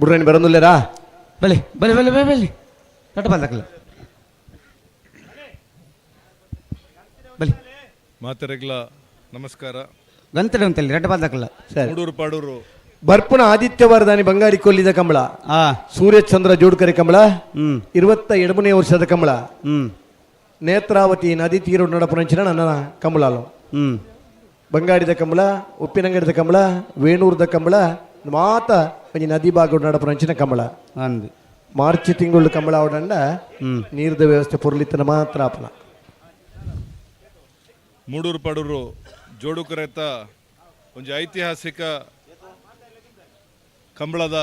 [SPEAKER 8] ಬುಡ್ರೇನು ಬರೋದಿಲ್ಲರಾ
[SPEAKER 1] ಬಲಿ ಬಲಿ ಬಲಿ ಬಲಿ ಬಲಿ ಕಟ್ಟ ಬಂದಕಲ್ಲ ಬಲಿ.
[SPEAKER 17] ಮಾತರೆಗ್ಲ ನಮಸ್ಕಾರ.
[SPEAKER 1] ಗಂತಡೆ ಉಂತಲ್ಲಿ ರೆಡ್ಡ ಬಾದಕಲ್ಲ.
[SPEAKER 3] ಸರಿ.
[SPEAKER 17] ಮೂಡೂರು ಪಾಡೂರು.
[SPEAKER 3] ಬರ್ಪುನ ಆದಿತ್ಯವಾರದಾನಿ ಬಂಗಾಡಿ ಕೊಲ್ಲಿದ ಕಂಬಳ, ಸೂರ್ಯಚಂದ್ರ ಜೋಡ್ಕರೆ ಕಂಬಳ, 22ನೇ ವರ್ಷದ ಕಂಬಳ, ನೇತ್ರಾವತಿ ನದಿ ತೀರು ನಡಪುನಂಚಿನ ನನ್ನ ಕಂಬಳಾಲು. ಬಂಗಾಡಿದ ಕಂಬಳ, ಉಪ್ಪಿನಂಗಡಿದ ಕಂಬಳ, ವೇಣೂರದ ಕಂಬಳ, ಮಾತ ಒಂಜಿ ನದಿ ಭಾಗ ನಡಪುನಂಚಿನ ಕಂಬಳ.
[SPEAKER 1] ಅಂದು
[SPEAKER 3] ಮಾರ್ಚ್ ತಿಂಗಳು ಕಂಬಳ ಅವಡಂಡ ನೀರ್ದ ವ್ಯವಸ್ಥೆ ಪೊರ್ಲಿತ್ತನ ಮಾತ್ರ ಆಪನ.
[SPEAKER 17] ಮೂಡೂರು ಪಾಡೂರು ಜೋಡುಕರೆತ ಒಂಜಿ ಐತಿಹಾಸಿಕ ಕಂಬಳದ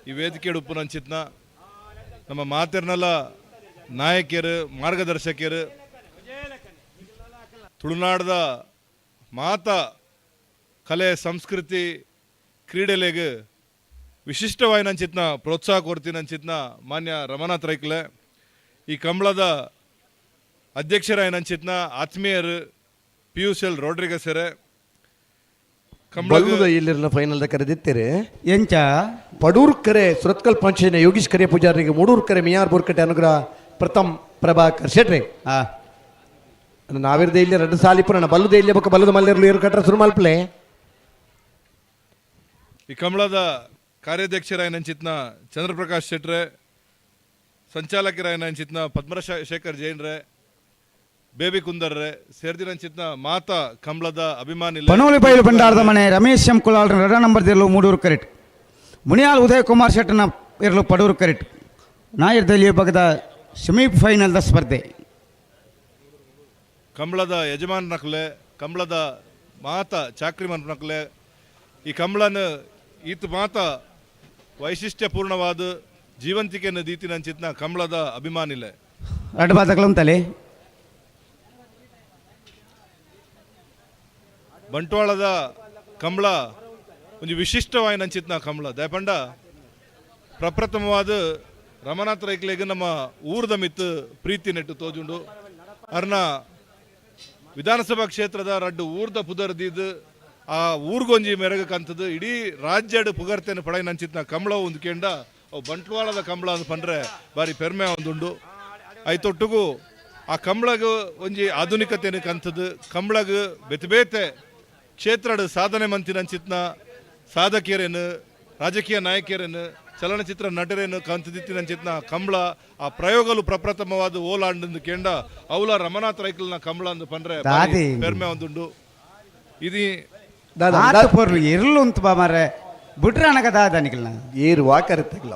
[SPEAKER 17] ಈ ವೇದಿಕೆ ಉಪ್ಪುನಂಚಿತ್ನ ನಮ್ಮ ಮಾತೆರ್ನಲ ನಾಯಕಿಯರು, ಮಾರ್ಗದರ್ಶಕಿಯರು, ತುಳುನಾಡದ ಮಾತ ಕಲೆ ಸಂಸ್ಕೃತಿ ಕ್ರೀಡೆಲೆಗ್ ವಿಶಿಷ್ಟವಾಯಿನಂಚಿತ್ನ ಪ್ರೋತ್ಸಾಹ ಕೊರ್ತಿನಂಚಿತ್ನ ಮಾನ್ಯ ರಮಾನಾಥ್ ರೈಕ್ಲೆ, ಈ ಕಂಬಳದ ಅಧ್ಯಕ್ಷರಾಯಿನಂಚಿತ್ನ ಆತ್ಮೀಯರು ಪಿಯೂಷ್ ಎಲ್ ರೋಡ್ರಿಗಸರೆ,
[SPEAKER 3] ಬಲ್ಲುದ ಇಲ್ಲಿರನ ಫೈನಲ್ ಕರೆದಿತ್ತೀರಿ.
[SPEAKER 1] ಎಂಚ
[SPEAKER 3] ಪಡೂರ್ ಕರೆ ಸುರತ್ಕಲ್ ಪಂಚಾಯತ್ನ ಯೋಗೀಶ್ ಕರೆ ಪೂಜಾರಿಗೆ, ಮೂಡೂರ್ ಕರೆ ಮಿಯಾರ್ ಬೋರ್ಕಟ್ಟೆ ಅನುಗ್ರಹ ಪ್ರಥಮ್ ಪ್ರಭಾಕರ್ ಶೆಟ್ರಿ. ನಾವಿರ್ದ ಇಲ್ಲಿ ಎರಡು ಸಾಲಿಪುರ ಬಲ್ಲುದ ಇಲ್ಲಿ ಬೊಕ್ಕ ಬಲ್ಲದ ಮಲ್ಲೆರ್ಲು ಏರು ಕಟ್ರ ಸುರು ಮಲ್ಪಲೆ.
[SPEAKER 17] ಈ ಕಂಬಳದ ಕಾರ್ಯಾಧ್ಯಕ್ಷರಾಯಿನಂಚಿತ್ನ ಚಂದ್ರಪ್ರಕಾಶ್ ಶೆಟ್ರೆ, ಸಂಚಾಲಕರಾಯಿನಂಚಿತ್ನ ಪದ್ಮರ ಶೇಖರ್ ಜೈನ್ರೆ, ಬೇಬಿ ಕುಂದರ್ರೆ ಸೇರ್ದಿನಂಚಿತ್ನ ಮಾತಾ ಕಂಬಳದ ಅಭಿಮಾನಿ.
[SPEAKER 1] ಪನೋಲಿ ಬೈಲು ಭಂಡಾರದ ಮನೆ ರಮೇಶ್ ಎಂ ಕುಲಾಲ್ ರಡ ನಂಬರ್ ಇರಲು ಮೂಡೂರು ಕರೆಟ್, ಮುನಿಯಾಲ್ ಉದಯ್ ಕುಮಾರ್ ಶೆಟ್ಟನ ಇರಲು ಪಡೂರು ಕರೆಟ್. ನಾಯರ್ದಲ್ಲಿ ವಿಭಾಗದ ಸೆಮಿಫೈನಲ್ದ ಸ್ಪರ್ಧೆ.
[SPEAKER 17] ಕಂಬಳದ ಯಜಮಾನನಕ್ಲೆ, ಕಂಬಳದ ಮಾತಾ ಚಾಕ್ರಿ ಮನ್ಪನಕ್ಲೆ, ಈ ಕಂಬಳನ ಈತ ಮಾತಾ ವೈಶಿಷ್ಟ್ಯಪೂರ್ಣವಾದ ಜೀವಂತಿಕೆಯನ್ನು ದೀತಿನಂಚಿತ್ನ ಕಂಬಳದ ಅಭಿಮಾನಿಲೆ.
[SPEAKER 1] ರಡ್ಡು ಬಾತಕಲಂತಲೆ.
[SPEAKER 17] ಬಂಟ್ವಾಳದ ಕಂಬಳ ಒಂದು ವಿಶಿಷ್ಟವಾಯಿನಂಚಿತ್ನ ಕಂಬಳ. ದಯಪಂಡ ಪ್ರಪ್ರಥಮವಾದ ರಮನಾಥ ರೈಕ್ಲೆಗ್ ನಮ್ಮ ಊರ್ದ ಮಿತ್ತು ಪ್ರೀತಿ ನೆಟ್ಟು ತೋಜುಂಡು. ಅರ್ನ ವಿಧಾನಸಭಾ ಕ್ಷೇತ್ರದ ರಡ್ಡು ಊರ್ದ ಪುದರ್ ದೀದ್ ಆ ಊರ್ಗೊಂಜಿ ಮೆರಗ ಕಂತದ್ದು ಇಡೀ ರಾಜ್ಯಡ್ ಪುಗರ್ತೆನ ಪಡೈನಂಚಿತ್ನ ಕಂಬಳ ಒಂದು ಕೇಂಡ ಅವು ಬಂಟ್ವಾಳದ ಕಂಬಳ ಅಂದ್ ಪಂಡ್ರೆ ಬಾರಿ ಪೆರ್ಮೆ ಒಂದುಂಡು. ಐತೊಟ್ಟುಗು ಆ ಕಂಬಳಗ ಒಂಜಿ ಆಧುನಿಕತೆನ ಕಂತದ್ದು, ಕಂಬಳಗ ಬೇತೆ ಬೇತೆ ಕ್ಷೇತ್ರಡ್ ಸಾಧನೆ ಮಂತಿನಂಚಿತ್ನ ಸಾಧಕಿಯರೇನು, ರಾಜಕೀಯ ನಾಯಕಿಯರೇನು, ಚಲನಚಿತ್ರ ನಟರೇನು ಕಂತದಿತ್ತಿನಂಚಿತ್ನ ಕಂಬಳ ಆ ಪ್ರಯೋಗಲು ಪ್ರಪ್ರಥಮವಾದ ಓಲಾಂಡ್ ಕೇಂಡ ಅವಲ ರಮನಾಥ್ ರೈಕಲ್ನ ಕಂಬಳ ಅಂದು ಪಂಡ್ರೆ
[SPEAKER 1] ದಾದಿ.
[SPEAKER 17] ಪೆರ್ಮೆ ಒಂದುಂಡು. ಇದು
[SPEAKER 1] ಆತ ಪೊರ್ಲು ಎರ್ಲು ಉಂತು ಬಾ ಮಾರ್ರೆ ಬಿಟ್ರೆ ಅನಗ ದಾದನಿಕಲ್ನ.
[SPEAKER 3] ಏರು ವಾಕರೆ ತಗಲ.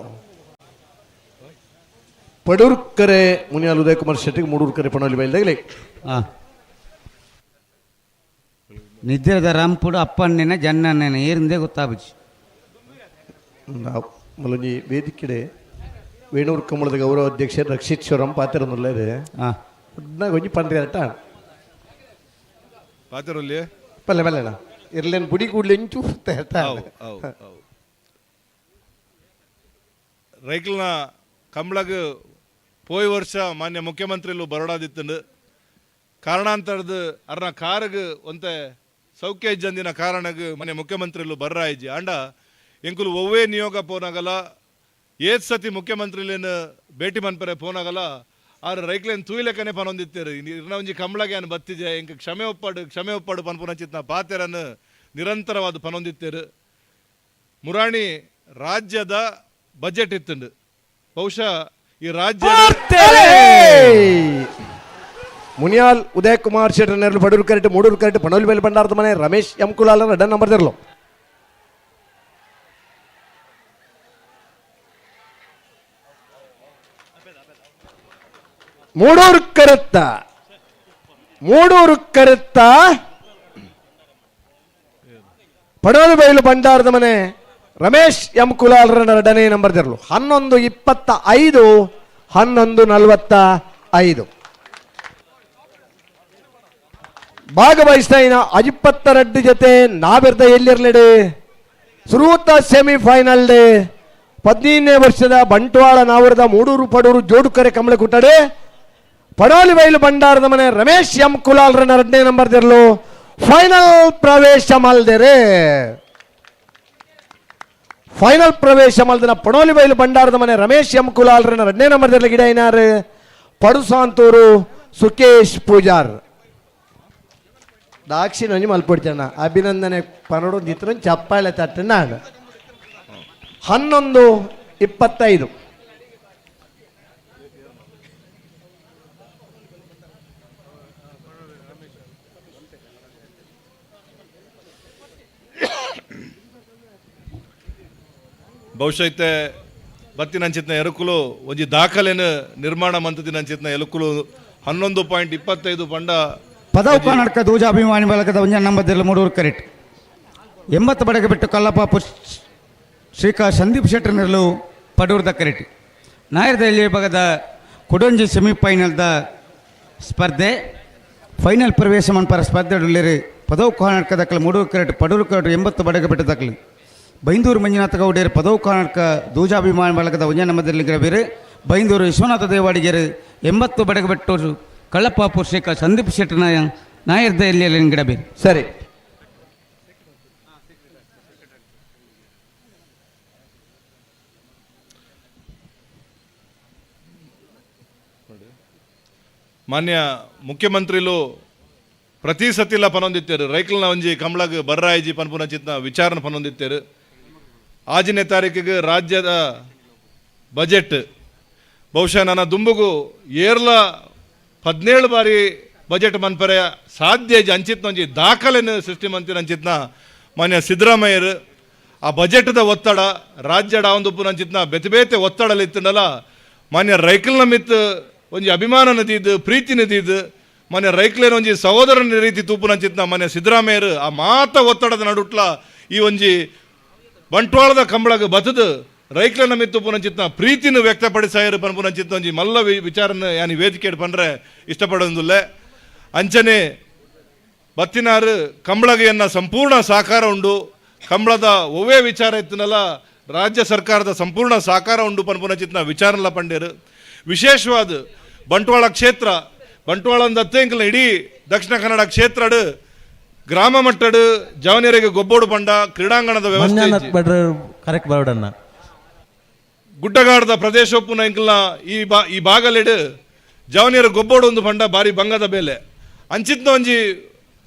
[SPEAKER 3] ಪಡೂರ್ ಕರೆ ಮುನಿಯಾಲ್ ಉದಯ್ ಕುಮಾರ್ ಶೆಟ್ಟಿಗೆ, ಮೂಡೂರ್ ಕರೆ ಪಣೋಲಿ ಬೈಲ್ದಾಗಲೇ.
[SPEAKER 1] ನಿದ್ರೆದ ರಂಪುಡು ಅಪ್ಪನ್ನೇನ ಜನ್ನನ್ನೇನ ಏರಿಂದೇ ಗೊತ್ತಾಬುಜಿ.
[SPEAKER 3] ಮುಲಂಜಿ ವೇದಿಕೆಡೆ ವೇಣೂರು ಕಂಬಳದ ಗೌರವ ಅಧ್ಯಕ್ಷ ರಕ್ಷಿತ್ ಶಿವರಾಮ್ ಪಾತಿರೊಂದುಲ್ಲ ಇದೆ. ಒಂಜಿ ಪಂಡ್ರಿ ಅಟ.
[SPEAKER 17] ಪಾತಿರೊಲ್ಲಿ?
[SPEAKER 3] ಪಲ್ಲೆ ಪಲ್ಲೆನ ಇರ್ಲೇನು ಬುಡಿ ಕೂಡ್ಲೆ ಇಂಚು
[SPEAKER 17] ಅವು, ಅವು, ಅವು. ರೈಕಲ್ನ ಕಂಬಳಗ್ ಪೋಯ್ ವರ್ಷ ಮಾನ್ಯ ಮುಖ್ಯಮಂತ್ರಿಲು ಬರೋಡಾದಿತ್ತಂಡು ಕಾರಣಾಂತರದ ಅರ್ನ ಕಾರಗ್ ಒಂತೆ ಸೌಖ್ಯ ಇಜ್ಜಂದಿನ ಕಾರಣಗ್ ಮಾನ್ಯ ಮುಖ್ಯಮಂತ್ರಿಲು ಬರ್ರಾಯಿಜಿ. ಆಂಡ ಎಂಕುಲು ಒವ್ವೇ ನಿಯೋಗ ಪೋನಾಗಲ ಏತ್ ಸತಿ ಮುಖ್ಯಮಂತ್ರಿಲೇನು ಭೇಟಿ ಮನ್ಪರೆ ಪೋನಾಗಲ ಆರ್ ರೈಕ್ಲೇನ್ ತೂಯ್ಲೆಕನೆ ಪನೊಂದಿತ್ತೇರು. ಇರ್ನ ಒಂಜಿ ಕಂಬಳಗೆ ಅನ್ ಬತ್ತಿಜೆ ಎಂಕ್ ಕ್ಷಮೆ ಒಪ್ಪಾಡು ಕ್ಷಮೆ ಒಪ್ಪಾಡು ಪನ್ಪುನಂಚಿತ್ನ ಪಾತೆರನ್ ನಿರಂತರವಾದ ಪನೊಂದಿತ್ತೇರು. ಮುರಾಣಿ ರಾಜ್ಯದ ಬಜೆಟ್ ಇತ್ತುಂಡು ಬಹುಶಃ ಈ ರಾಜ್ಯ
[SPEAKER 3] ಮುನಿಯಾಲ್ ಉದಯ್ ಕುಮಾರ್ ಶೆಟ್ಟರ್ ನೆರಳು Padur correct, Moodur correct, ಪಣೋಲಿ bale ಭಂಡಾರದ ಮನೆ ರಮೇಶ್ ಎಂ ಕುಲಾಲ ರಡ್ಡ ನಂಬರ್ ತೆರಲು. ಮೂಡೂರು ಕರೆತ್ತ, ಮೂಡೂರು ಕರೆತ್ತ ಪಡೋಲು ಬೈಲು ಭಂಡಾರದ ಮನೆ ರಮೇಶ್ ಎಂ ಕುಲಾಲ್ರ ಎರಡನೇ ನಂಬರ್ ತೆರಲು. 11:25, 11:45. ಭಾಗವಹಿಸ್ತಾ 22 ಜೊತೆ ನಾವಿರ್ದ ಎಲ್ಲಿರ್ಲೆಡೆ ಸುರೂತ ಸೆಮಿಫೈನಲ್ ಡೇ 15ನೇ ವರ್ಷದ ಬಂಟ್ವಾಳ ನಾವರದ ಮೂಡೂರು ಪಡೂರು ಜೋಡುಕರೆ ಕಮಲಕುಟ್ಟಡೆ ಪಡೋಲಿ ಬೈಲು ಭಂಡಾರದ ಮನೆ ರಮೇಶ್ ಎಂ ಕುಲಾಲ್ರನ್ನ ಎರಡನೇ ನಂಬರ್ ತೆರಲು ಫೈನಲ್ ಪ್ರವೇಶ ಮಲ್ದೆರೆ. ಫೈನಲ್ ಪ್ರವೇಶ ಮಲ್ದನ ಪಡೋಲಿ ಬೈಲು ಭಂಡಾರದ ಮನೆ ರಮೇಶ್ ಎಂ ಕುಲಾಲ್ರನ್ನ ಎರಡನೇ ನಂಬರ್ ತೆರಲು ಗಿಡ ಏನಾರು ಪಡುಸಾಂತೂರು ಸುಕೇಶ್ ಪೂಜಾರ್.
[SPEAKER 8] ದಾಕ್ಷಿಣಿ ಮಲ್ಪೊಡ್ತೇಣ ಅಭಿನಂದನೆ ಪನಡು ದಿತ್ರ ಚಪ್ಪಾಳೆ ತಟ್ಟನ 11-25.
[SPEAKER 17] ಬಹುಶಃ ಇತ್ತೆ ಬತ್ತಿನಂಚಿತ್ನ ಎರಕುಲು ಒಂಜಿ ದಾಖಲೆನ ನಿರ್ಮಾಣ ಮಂತದಿನಂಚಿತ್ನ ಎಲುಕುಲು 11.25 ಪಂಡ
[SPEAKER 1] ಪದವು ಕರ್ನಾಟಕ ದೂಜಾಭಿಮಾನಿ ಬಳಗದ ಒಂಜ ನಂಬದಿಲ್ಲ ಮೂಡೂರು ಕರೆಕ್ಟ್ 80 ಬಡಗೆ ಬಿಟ್ಟು ಕಲ್ಲಪ್ಪ ಶ್ರೀಕಾ ಸಂದೀಪ್ ಶೆಟ್ಟರ್ನೆರಲು ಪಡೂರ್ದ ಕರೆಕ್ಟ್ ನಾಯರ್ದ ಎಲ್ಲಿ ಭಾಗದ ಕೊಡೊಂಜಿ ಸೆಮಿಫೈನಲ್ದ ಸ್ಪರ್ಧೆ ಫೈನಲ್ ಪ್ರವೇಶ ಮನ್ಪರ ಸ್ಪರ್ಧೆ ಪದವು ಕರ್ನಾಟಕ ದಾಖಲೆ ಮೂಡೂರು ಕರೆಕ್ಟ್ ಪಡೂರು ಕರೆಕ್ಟ್ 80 ಬಡಗೆ ಬಿಟ್ಟು ದಾಖಲೆ ಬೈಂದೂರು ಮಂಜುನಾಥ ಗೌಡೇರು ಪದವು ಕರ್ನಾಟಕ ದೂಜಾಭಿಮಾನಿ ಬಳಗದ ಒಂಜ ನಂಬದಿಲ್ಲ ಬೇರೆ ಬೈಂದೂರು ವಿಶ್ವನಾಥ ದೇವಾಡಿಗೆರು 80 ಬಡಗೆ ಬಿಟ್ಟು ಕಳ್ಳಪ್ಪ ಶ್ರೀಕಾ ಸಂದೀಪ್ ಶೆಟ್ಟರ್ ನಾಯರ್ದ ಎಲ್ಲಿ ಗಿಡ ಬೇರೆ
[SPEAKER 8] ಸರಿ.
[SPEAKER 17] ಮಾನ್ಯ ಮುಖ್ಯಮಂತ್ರಿಲು ಪ್ರತಿ ಸತಿಲ ಪನೊಂದಿತ್ತೇರು ರೈಕಲ್ನ ಒಂಜಿ ಕಮಲಗ್ ಬರ್ರಾಯಿಜಿ ಪನ್ಪುನ ಚಿತ್ನ ವಿಚಾರನ ಪನೊಂದಿತ್ತೇರು. ಆಜಿನೇ ತಾರೀಕಿಗೆ ರಾಜ್ಯದ ಬಜೆಟ್ ಬಹುಶಃ ನನ್ನ ದುಂಬುಗು ಏರ್ಲ 17 ಬಾರಿ ಬಜೆಟ್ ಮನ್ಪರೆ ಸಾಧ್ಯ ಅಂಚಿತ್ನ ಒಂಜಿ ದಾಖಲೆನ ಸೃಷ್ಟಿ ಮಂತಿನ ಅಂಚಿತ್ನ ಮಾನ್ಯ ಸಿದ್ದರಾಮಯ್ಯರು ಆ ಬಜೆಟ್ದ ಒತ್ತಡ ರಾಜ್ಯದ ಒಂದು ಅಂಚಿತ್ನ ಬೇತೆ ಬೇತೆ ಒತ್ತಡಲಿತ್ತನಲ್ಲ ಮಾನ್ಯ ರೈಕಲ್ನ ಮಿತ್ ಒಂಜಿ ಅಭಿಮಾನ ನದೀದು ಪ್ರೀತಿ ನದೀದು ಮಾನ್ಯ ರೈಕ್ಲೇನ ಒಂಜಿ ಸಹೋದರನ ರೀತಿ ತೂಪುನಂಚಿತ್ನ ಮಾನ್ಯ ಸಿದ್ದರಾಮಯ್ಯರು ಆ ಮಾತ ಒತ್ತಡದ ನಡುಟ್ಲ ಈ ಒಂಜಿ ಬಂಟ್ವಾಳದ ಕಂಬಳಗ ಬತದು ರೈಕ್ಲನ ಮಿತ್ತು ಪುನಂಚಿತ್ನ ಪ್ರೀತಿನ ವ್ಯಕ್ತಪಡಿಸಾಯರು ಪನ್ಪುನಂಚಿತ್ನ ಒಂಜಿ ಮಲ್ಲ ವಿಚಾರನ ಯಾನಿ ವೇದಿಕೆ ಪಂಡ್ರೆ ಇಷ್ಟಪಡೋದಿಲ್ಲ. ಅಂಚನೆ ಬತ್ತಿನಾರು ಕಂಬಳಗೆಯನ್ನ ಸಂಪೂರ್ಣ ಸಹಕಾರ ಉಂಡು, ಕಂಬಳದ ಒವ್ವೇ ವಿಚಾರ ಇತ್ತನಲ್ಲ ರಾಜ್ಯ ಸರ್ಕಾರದ ಸಂಪೂರ್ಣ ಸಹಕಾರ ಉಂಡು ಪನ್ಪುನಂಚಿತ್ನ ವಿಚಾರಲ್ಲ ಪಂಡೇರು. ವಿಶೇಷವಾದ ಬಂಟ್ವಾಳ ಕ್ಷೇತ್ರ ಬಂಟ್ವಾಳ ಅಂದತ್ತೆ ಇಡೀ ದಕ್ಷಿಣ ಕನ್ನಡ ಕ್ಷೇತ್ರಡು ಗ್ರಾಮ ಮಟ್ಟಡು ಜವನಿಯರಿಗೆ ಗೊಬ್ಬೋಡು ಪಂಡ ಕ್ರೀಡಾಂಗಣದ ವ್ಯವಸ್ಥೆ
[SPEAKER 18] ಕರೆಕ್ಟ್ ಬರೋಡನ್ನ
[SPEAKER 17] ಗುಡ್ಡಗಾಡದ ಪ್ರದೇಶೊಪ್ಪುನ ಇಂಕಲ್ನ ಈ ಬಾಗಲೆಡು ಜವನಿಯರ ಗೊಬ್ಬೋಡು ಒಂದು ಪಂಡ ಭಾರಿ ಬಂಗದ ಬೇಲೆ ಅಂಚಿತ್ನ ಒಂಜಿ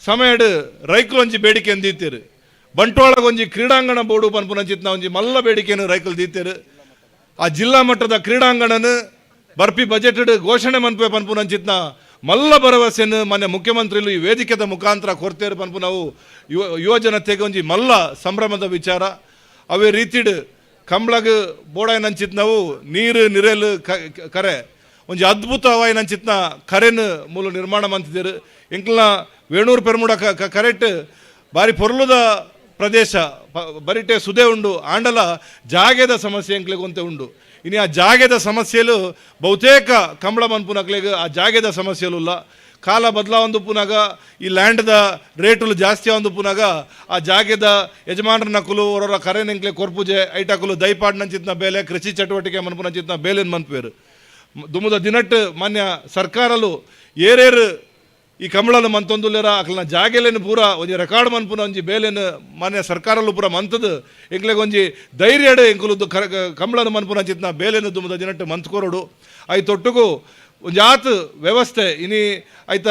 [SPEAKER 17] ಸಮಯಡು ರೈಕುಲು ಒಂಜಿ ಬೇಡಿಕೆ ಅಂದೀತೇರು ಬಂಟ್ವಾಳಗೊಂಜಿ ಒಂಜಿ ಕ್ರೀಡಾಂಗಣ ಬೋಡು ಪನ್ಪುನ ಅಂಚಿತ್ನ ಒಂಜಿ ಮಲ್ಲ ಬೇಡಿಕೆಯನ್ನು ರೈಕುಲು ದೀತೇರು. ಆ ಜಿಲ್ಲಾ ಮಟ್ಟದ ಕ್ರೀಡಾಂಗಣನ ಬರ್ಪಿ ಬಜೆಟ್ ಘೋಷಣೆ ಮನ್ಪೆ ಪನ್ಪುನ ಅಂಚಿತ್ನ ಮಲ್ಲ ಭರವಸೆಯನ್ನು ಮಾನ್ಯ ಮುಖ್ಯಮಂತ್ರಿಲು ಈ ವೇದಿಕೆದ ಮುಖಾಂತರ ಕೊರ್ತೇರು ಪನ್ಪು ನಾವು ಯುವ ಜನತೆಗೆ ಒಂಜಿ ಮಲ್ಲ ಸಂಭ್ರಮದ ವಿಚಾರ. ಅವೇ ರೀತಿಡ್ ಕಂಬ್ಳಗ್ ಬೋಡಾಯಿನಂಚಿತ್ ನಾವು ನೀರು ನಿರೆಲು ಕರೆ ಒಂಜಿ ಅದ್ಭುತವಾಯಿನಂಚಿತ್ನ ಕರೆನ್ ಮೂಲ ನಿರ್ಮಾಣ ಮಂತಿದ್ದೇರು. ಎಂಕ್ಲನ ವೇಣೂರು ಪೆರ್ಮುಡ ಕರೆಕ್ಟ್ ಬಾರಿ ಪೊರ್ಲುದ ಪ್ರದೇಶ ಬರಿಟೆ ಸುದೆ ಉಂಡು ಆಂಡಲ ಜಾಗೆದ ಸಮಸ್ಯೆ ಎಂಕ್ಲೆಗ್ ಒಂತೆ ಉಂಡು. ಇನ್ನು ಆ ಜಾಗೆದ ಸಮಸ್ಯೆಲು ಬಹುತೇಕ ಕಂಬಳ ಮನ್ಪುನಕ್ಲೆಗ್ ಆ ಜಾಗೆದ ಸಮಸ್ಯೆಲುಲ್ಲ. ಕಾಲ ಬದಲಾವೊಂದು ಪುನಗ ಈ ಲ್ಯಾಂಡ್ದ ರೇಟುಲು ಜಾಸ್ತಿ ಆವೊಂದು ಪುನಗ ಆ ಜಾಗೆದ ಯಜಮಾನರ ನಕಲು ಅವರವರ ಕರೆ ನೆಂಕ್ಲೆ ಕೊರ್ಪುಜೆ ಐಟಕುಲು ದೈಪಾಡ್ನಂಚಿತ್ನ ಬೇಲೆ ಕೃಷಿ ಚಟುವಟಿಕೆ ಮನ್ಪುನಂಚಿತ್ನ ಬೇಲೆನ್ ಮನ್ಪುವೆರು. ದುಮುದ ದಿನಟ್ ಮಾನ್ಯ ಸರ್ಕಾರಲು ಏರೇರು ಈ ಕಂಬಳನ ಮಂತೊಂದುಲ್ಲೇರ ಅಕ್ಲನ ಜಾಗೆಲೇನು ಪೂರ ಒಂಜಿ ರೆಕಾರ್ಡ್ ಮನ್ಪುನ ಒಂಜಿ ಬೇಲೆನು ಮಾನ್ಯ ಸರ್ಕಾರಲು ಪೂರ ಮಂತದು ಎಂಕ್ಲೆಗ್ ಒಂಜಿ ಧೈರ್ಯಡು ಎಂಕುಲುದ್ದು ಕಂಬಳನ ಮನ್ಪುನ ಚಿತ್ನ ಬೇಲೆನು ದುಮುದ ದಿನಟ್ಟು ಮಂತ್ಕೊರಡು. I ತೊಟ್ಟುಗು ಒಂಜಿ ಆತ್ ವ್ಯವಸ್ಥೆ ಇನಿ ಐತ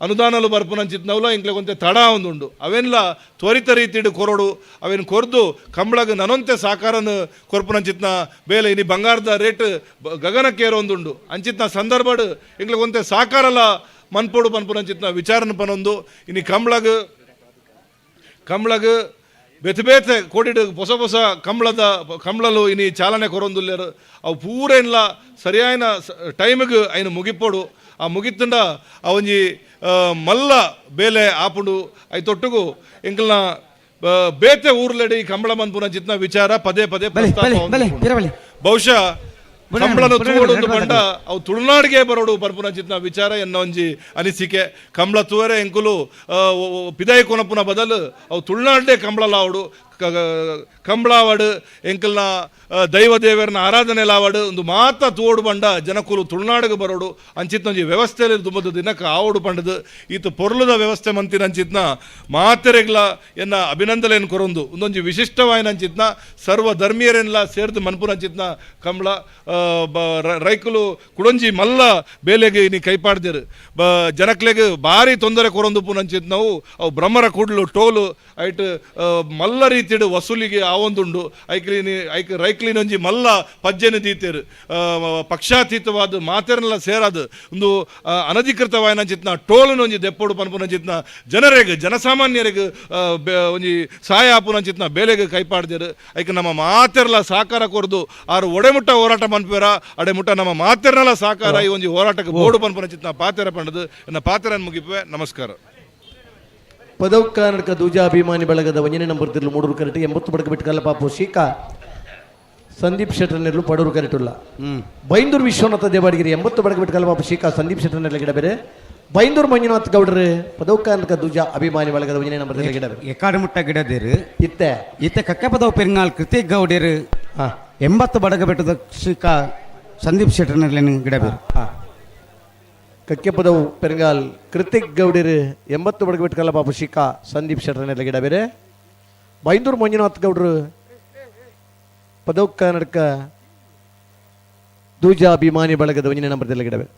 [SPEAKER 17] ಅನುದಾನಲು ಬರ್ಪುನ ಚಿತ್ನವಲ ಎಂಕ್ಲೆಗ್ ಒಂತೆ ತಡ ಒಂದುಂಡು ಅವೆನ್ಲ ತ್ವರಿತ ರೀತಿಡು ಕೊರಡು ಅವೇನು ಕೊರ್ದು ಕಂಬಳಗ್ ನನೊಂತೆ ಸಾಕಾರನು ಕೊರ್ಪುನ ಚಿತ್ನ ಬೇಲೆ ಇನಿ ಬಂಗಾರದ ರೇಟ್ ಗಗನಕ್ಕೇರೊಂದುಂಡು ಅಂಚಿತ್ನ ಸಂದರ್ಭಡ್ ಎಂಕ್ಲೆಗ್ ಒಂತೆ ಸಾಕಾರಲ ಮನ್ಪೋಡು ಪನ್ಪುನ ಚಿತ್ನ ವಿಚಾರನ ಪನೊಂದು. ಇನಿ ಕಂಬಳಗ್ ಕಂಬಳಗ್ ಬೇತೆ ಬೇತೆ ಕೋಡಿಡು ಹೊಸ ಹೊಸ ಕಂಬಳದ ಕಂಬಳಲು ಇನಿ ಚಾಲನೆ ಕೊರೊಂದುಲ್ಲೇರು ಅವು ಪೂರ ಏನ್ಲ ಸರಿಯಾಯಿನ ಟೈಮಿಗೆ ಐನು ಮುಗಿಪೋಡು. ಆ ಮುಗಿತ್ತಂಡ ಆ ಒಂಜಿ ಮಲ್ಲ ಬೇಲೆ ಆಪುಂಡು. I ತೊಟ್ಟುಗು ಎಂಕಲ್ನ ಬೇತೆ ಊರ್ಲೆಡಿ ಕಂಬಳ ಮನ್ಪುನ ಚಿತ್ನ ವಿಚಾರ ಪದೇ ಪದೇ ಪ್ರಸ್ತಾಪ. ಬಹುಶಃ ಕಂಬಳನ ತೂವಡು ಪಂಡ ಅವು ತುಳುನಾಡಿಗೆ ಬರೋಡು ಪರ್ಪುನ ಚಿತ್ನ ವಿಚಾರ ಎನ್ನ ಒಂಜಿ ಅನಿಸಿಕೆ. ಕಂಬಳ ತೂವರೆ ಎಂಕುಲು ಪಿದಾಯಿ ಕೊನಪುನ ಬದಲು ಅವು ತುಳುನಾಡೇ ಕಂಬಳಲಾವಡು ಕಂಬಳಾವಡು ಎಂಕಲ್ನ ದೈವ ದೇವರನ ಆರಾಧನೆ ಲಾವಡು ಒಂದು ಮಾತ ತೋಡು ಬಂಡ ಜನಕುಲು ತುಳುನಾಡಿಗೆ ಬರೋಡು ಅಂಚಿತ್ನೊಂಜಿ ವ್ಯವಸ್ಥೆಯಲ್ಲಿ ದುಂಬದ ದಿನಕ್ಕೆ ಆವಡು ಪಂಡದು ಈತ ಪೊರ್ಲುದ ವ್ಯವಸ್ಥೆ ಮಂತಿನ ಅಂಚಿತ್ನ ಮಾತೆರೆಗ್ಲ ಎನ್ನ ಅಭಿನಂದನೆಯನ್ನು ಕೊರೊಂದು ಒಂದೊಂಜಿ ವಿಶಿಷ್ಟವಾಯಿನ ಅಂಚಿತ್ನ ಸರ್ವ ಧರ್ಮೀಯರೆಲ್ಲ ಸೇರ್ದು ಮನ್ಪುನ ಅಂಚಿತ್ನ ಕಂಬಳ ರೈಕುಲು ಕುಡೊಂಜಿ ಮಲ್ಲ ಬೇಲೆಗೆ ನೀ ಕೈಪಾಡ್ದಿರು ಜನಕ್ಲೆಗ್ ಭಾರಿ ತೊಂದರೆ ಕೊರೊಂದು ಪುನಂಚಿತ್ ನಾವು ಅವು ಬ್ರಹ್ಮರ ಕೂಡ್ಲು ಟೋಲು ಐಟ್ ಮಲ್ಲ ರೀತಿಡು ವಸೂಲಿಗೆ ಆವೊಂದುಂಡು ಐಕ್ಲಿನಿ ಐಕ್ ರೈಕ್ಲಿನೊಂಜಿ ಮಲ್ಲ ಪಜ್ಜೆನ ದೀತೇರು ಪಕ್ಷಾತೀತವಾದ ಮಾತೆರನ್ನೆಲ್ಲ ಸೇರಾದು ಒಂದು ಅನಧಿಕೃತವಾಯಿನ ಚಿತ್ನ ಟೋಲನೊಂಜಿ ದೆಪ್ಪೋಡು ಪನ್ಪುನ ಚಿತ್ನ ಜನರೆಗ್ ಜನಸಾಮಾನ್ಯರಿಗೆ ಒಂಜಿ ಸಹಾಯ ಆಪುನ ಚಿತ್ನ ಬೇಲೆಗೆ ಕೈಪಾಡ್ದಿರು ಐಕ್ ನಮ್ಮ ಮಾತೆರ್ಲ ಸಹಕಾರ ಕೊರ್ದು ಆರು ಒಡೆಮುಟ್ಟ ಹೋರಾಟ ಮನ್ಪೇರ ಅಡೆಮುಟ್ಟ ನಮ್ಮ ಮಾತೆರ್ನೆಲ್ಲ ಸಹಕಾರ ಈ ಒಂಜಿ ಹೋರಾಟಕ್ಕೆ ಬೋಡು ಪನ್ಪುನ ಚಿತ್ನ ಪಾತೆರ ಪಂಡದು ಎನ್ನ ಪಾತೆರನ್ನು ಮುಗಿಪುವೆ. ನಮಸ್ಕಾರ.
[SPEAKER 3] ಪದವು ಕರ್ನಾಟಕ ದೂಜಾಭಿಮಾನಿ ಬಳಗದ ಒಂಜನೇ ನಂಬರ್ ತಿರ್ಲು ಮೂಡೂರು ಕರೆಟ್ 80 ಬಡಕ ಬಿಟ್ಟು ಕಲ್ಲಪಾಪು ಶೀಕಾ ಸಂದೀಪ್ ಶೆಟ್ಟರ್ನೆರ್ಲು ಪಡೂರು ಕರೆಟುಲ್ಲ. ಬೈಂದೂರು ವಿಶ್ವನಾಥ ದೇವಾಡಿಗಿರಿ 80 ಬಡಕ ಬಿಟ್ಟು ಕಲ್ಲಪಾಪು ಶೀಕಾ ಸಂದೀಪ್ ಶೆಟ್ಟರ್ನೆರ್ಲ ಗಿಡ ಬೇರೆ. ಬೈಂದೂರು ಮಂಜುನಾಥ್ ಗೌಡರು ಪದವು ಕರ್ನಾಟಕ ದೂಜಾ ಅಭಿಮಾನಿ ಬಳಗದ ಒಂಜನೇ ನಂಬರ್ ತಿರ್ಲು ಗಿಡ ಬೇರೆ.
[SPEAKER 1] ಎಕ್ಕಾಡು ಮುಟ್ಟ ಗಿಡದಿರು
[SPEAKER 3] ಇತ್ತೆ
[SPEAKER 1] ಇತ್ತೆ ಕಕ್ಕಪದವು ಪೆರಿಂಗಾಲ್ ಕೃತಿಕ್ ಗೌಡರು 80 ಬಡಗ ಬೆಟ್ಟದ ಶೀಕಾ ಸಂದೀಪ್ ಶೆಟ್ಟರ್ನೆರ್ಲೇನು ಗಿಡ ಬೇರೆ.
[SPEAKER 3] ಕಕ್ಕೆಪದವು ಪೆರಂಗಾಲ್ ಕೃತಿಕ್ ಗೌಡರು 80 ಬಡಗ ಬಿಟ್ಟು ಕಲ್ಲಪಾಪು ಶಿಖಾ ಸಂದೀಪ್ ಶೆಟ್ಟರ್ನೆಲ್ಲ ಗಿಡ ಬೇರೆ. ಬೈಂದೂರು ಮಂಜುನಾಥ್ ಗೌಡರು ಪದವು ಕರ್ನಾಟಕ ದೂಜಾ ಅಭಿಮಾನಿ ಬಳಗದ ಒಂಜನೇ ನಂಬರ್ ಗಿಡ ಬೇರೆ.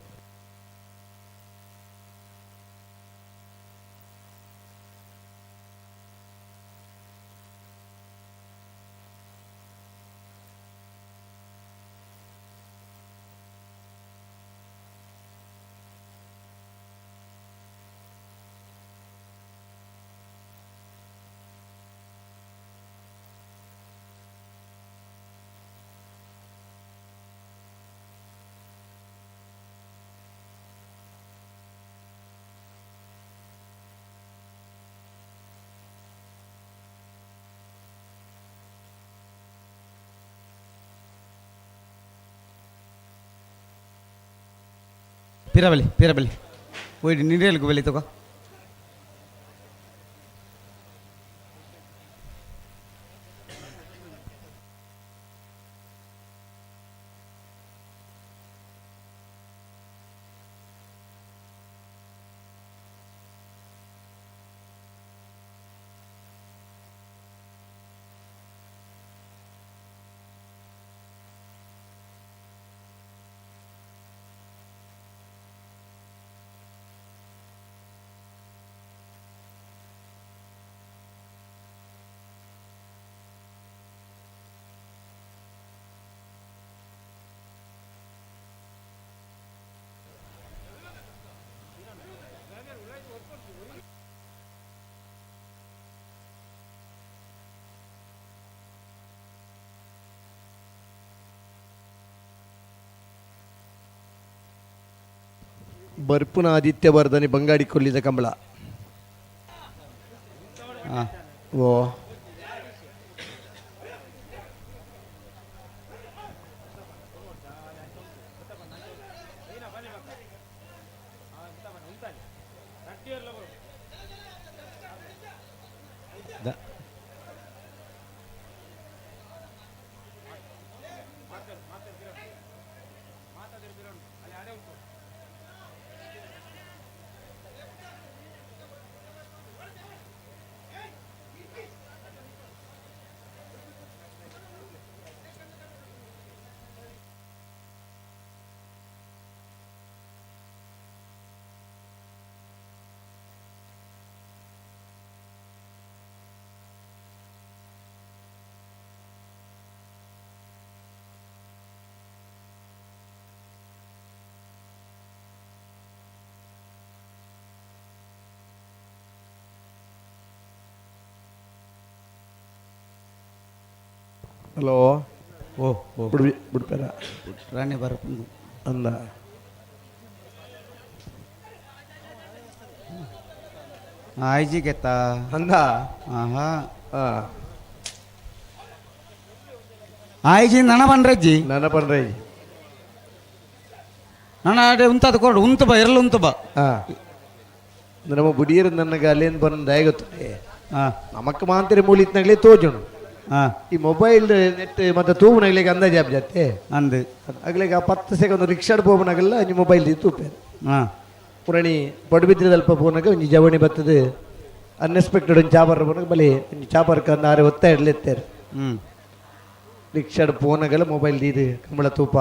[SPEAKER 1] ಪಿರಬಲಿ ಪಿರಬಲಿ ಹೋಯ್ತು ನೀರೇಲ್ಗು ಬಲಿ ತಗೋ.
[SPEAKER 3] ಬರ್ಪುನ ಆದಿತ್ಯ ವರ್ಧನೆ ಬಂಗಾಡಿ ಕೊಲ್ಲಿದ ಕಂಬಳ. ಓ ಹಲೋ
[SPEAKER 1] ಓ ಓ
[SPEAKER 3] ಬಿಡ್ಪೇರ
[SPEAKER 1] ರಾಣಿ ಬರಪುಂಡು
[SPEAKER 3] ಅಂದ
[SPEAKER 1] ಆಯ್ಜಿ ಗೆತ್ತ
[SPEAKER 3] ಅಂದ
[SPEAKER 1] ಆಹಾ ಆಯ್ಜಿ ನನ ಪನ್ರಜ್ಜಿ
[SPEAKER 3] ನನ ಪನ್ರಜ್ಜಿ
[SPEAKER 1] ನನ್ನ ಅಡೆ ಉಂತದ ಕೊಡು ಉಂತು ಬಾ ಇರಲು ಉಂತು ಬಾ
[SPEAKER 3] ನಮ್ಮ ಬುಡಿಯರು ನನಗೆ ಅಲ್ಲೇನು ಬಂದ ಗೊತ್ತದೆ ನಮಕ್ ಮಾಂತರಿ ಮೂಲಿತ್ನಾಗಲೇ ತೋಜುಣು.
[SPEAKER 8] ಈ ಮೊಬೈಲ್ ನೆಟ್ ಮತ್ತೆ ತೂವನಾಗ್ಲಿಕ್ಕೆ ಅಂದಾಜು ಆಪ್ ಜಾತೆ
[SPEAKER 1] ಅಂದು
[SPEAKER 8] ಅಗ್ಲಿಗೆ ಆ 10 ಸೆಕೆಂಡ್ ರಿಕ್ಷಾಡ್ ಪೋಪನಾಗಲ್ಲ ಒಂಜಿ ಮೊಬೈಲ್ ತೂಪೆ. ಪುರಣಿ ಪಡುಬಿದ್ರದಲ್ಪ ಪೋನಾಗ ಒಂಜಿ ಜವಣಿ ಬರ್ತದೆ ಅನ್ಎಕ್ಸ್ಪೆಕ್ಟೆಡ್ ಒಂಜಿ ಚಾಪರ್ ಪೋನಾಗ ಬಲಿ ಒಂಜಿ ಚಾಪರ್ ಕಂದ ಆರೆ ಒತ್ತ ಇಡ್ಲೆತ್ತಾರೆ. ರಿಕ್ಷಾಡ್ ಪೋನಾಗಲ್ಲ ಮೊಬೈಲ್ ದೀದು ಕಂಬಳ ತೂಪ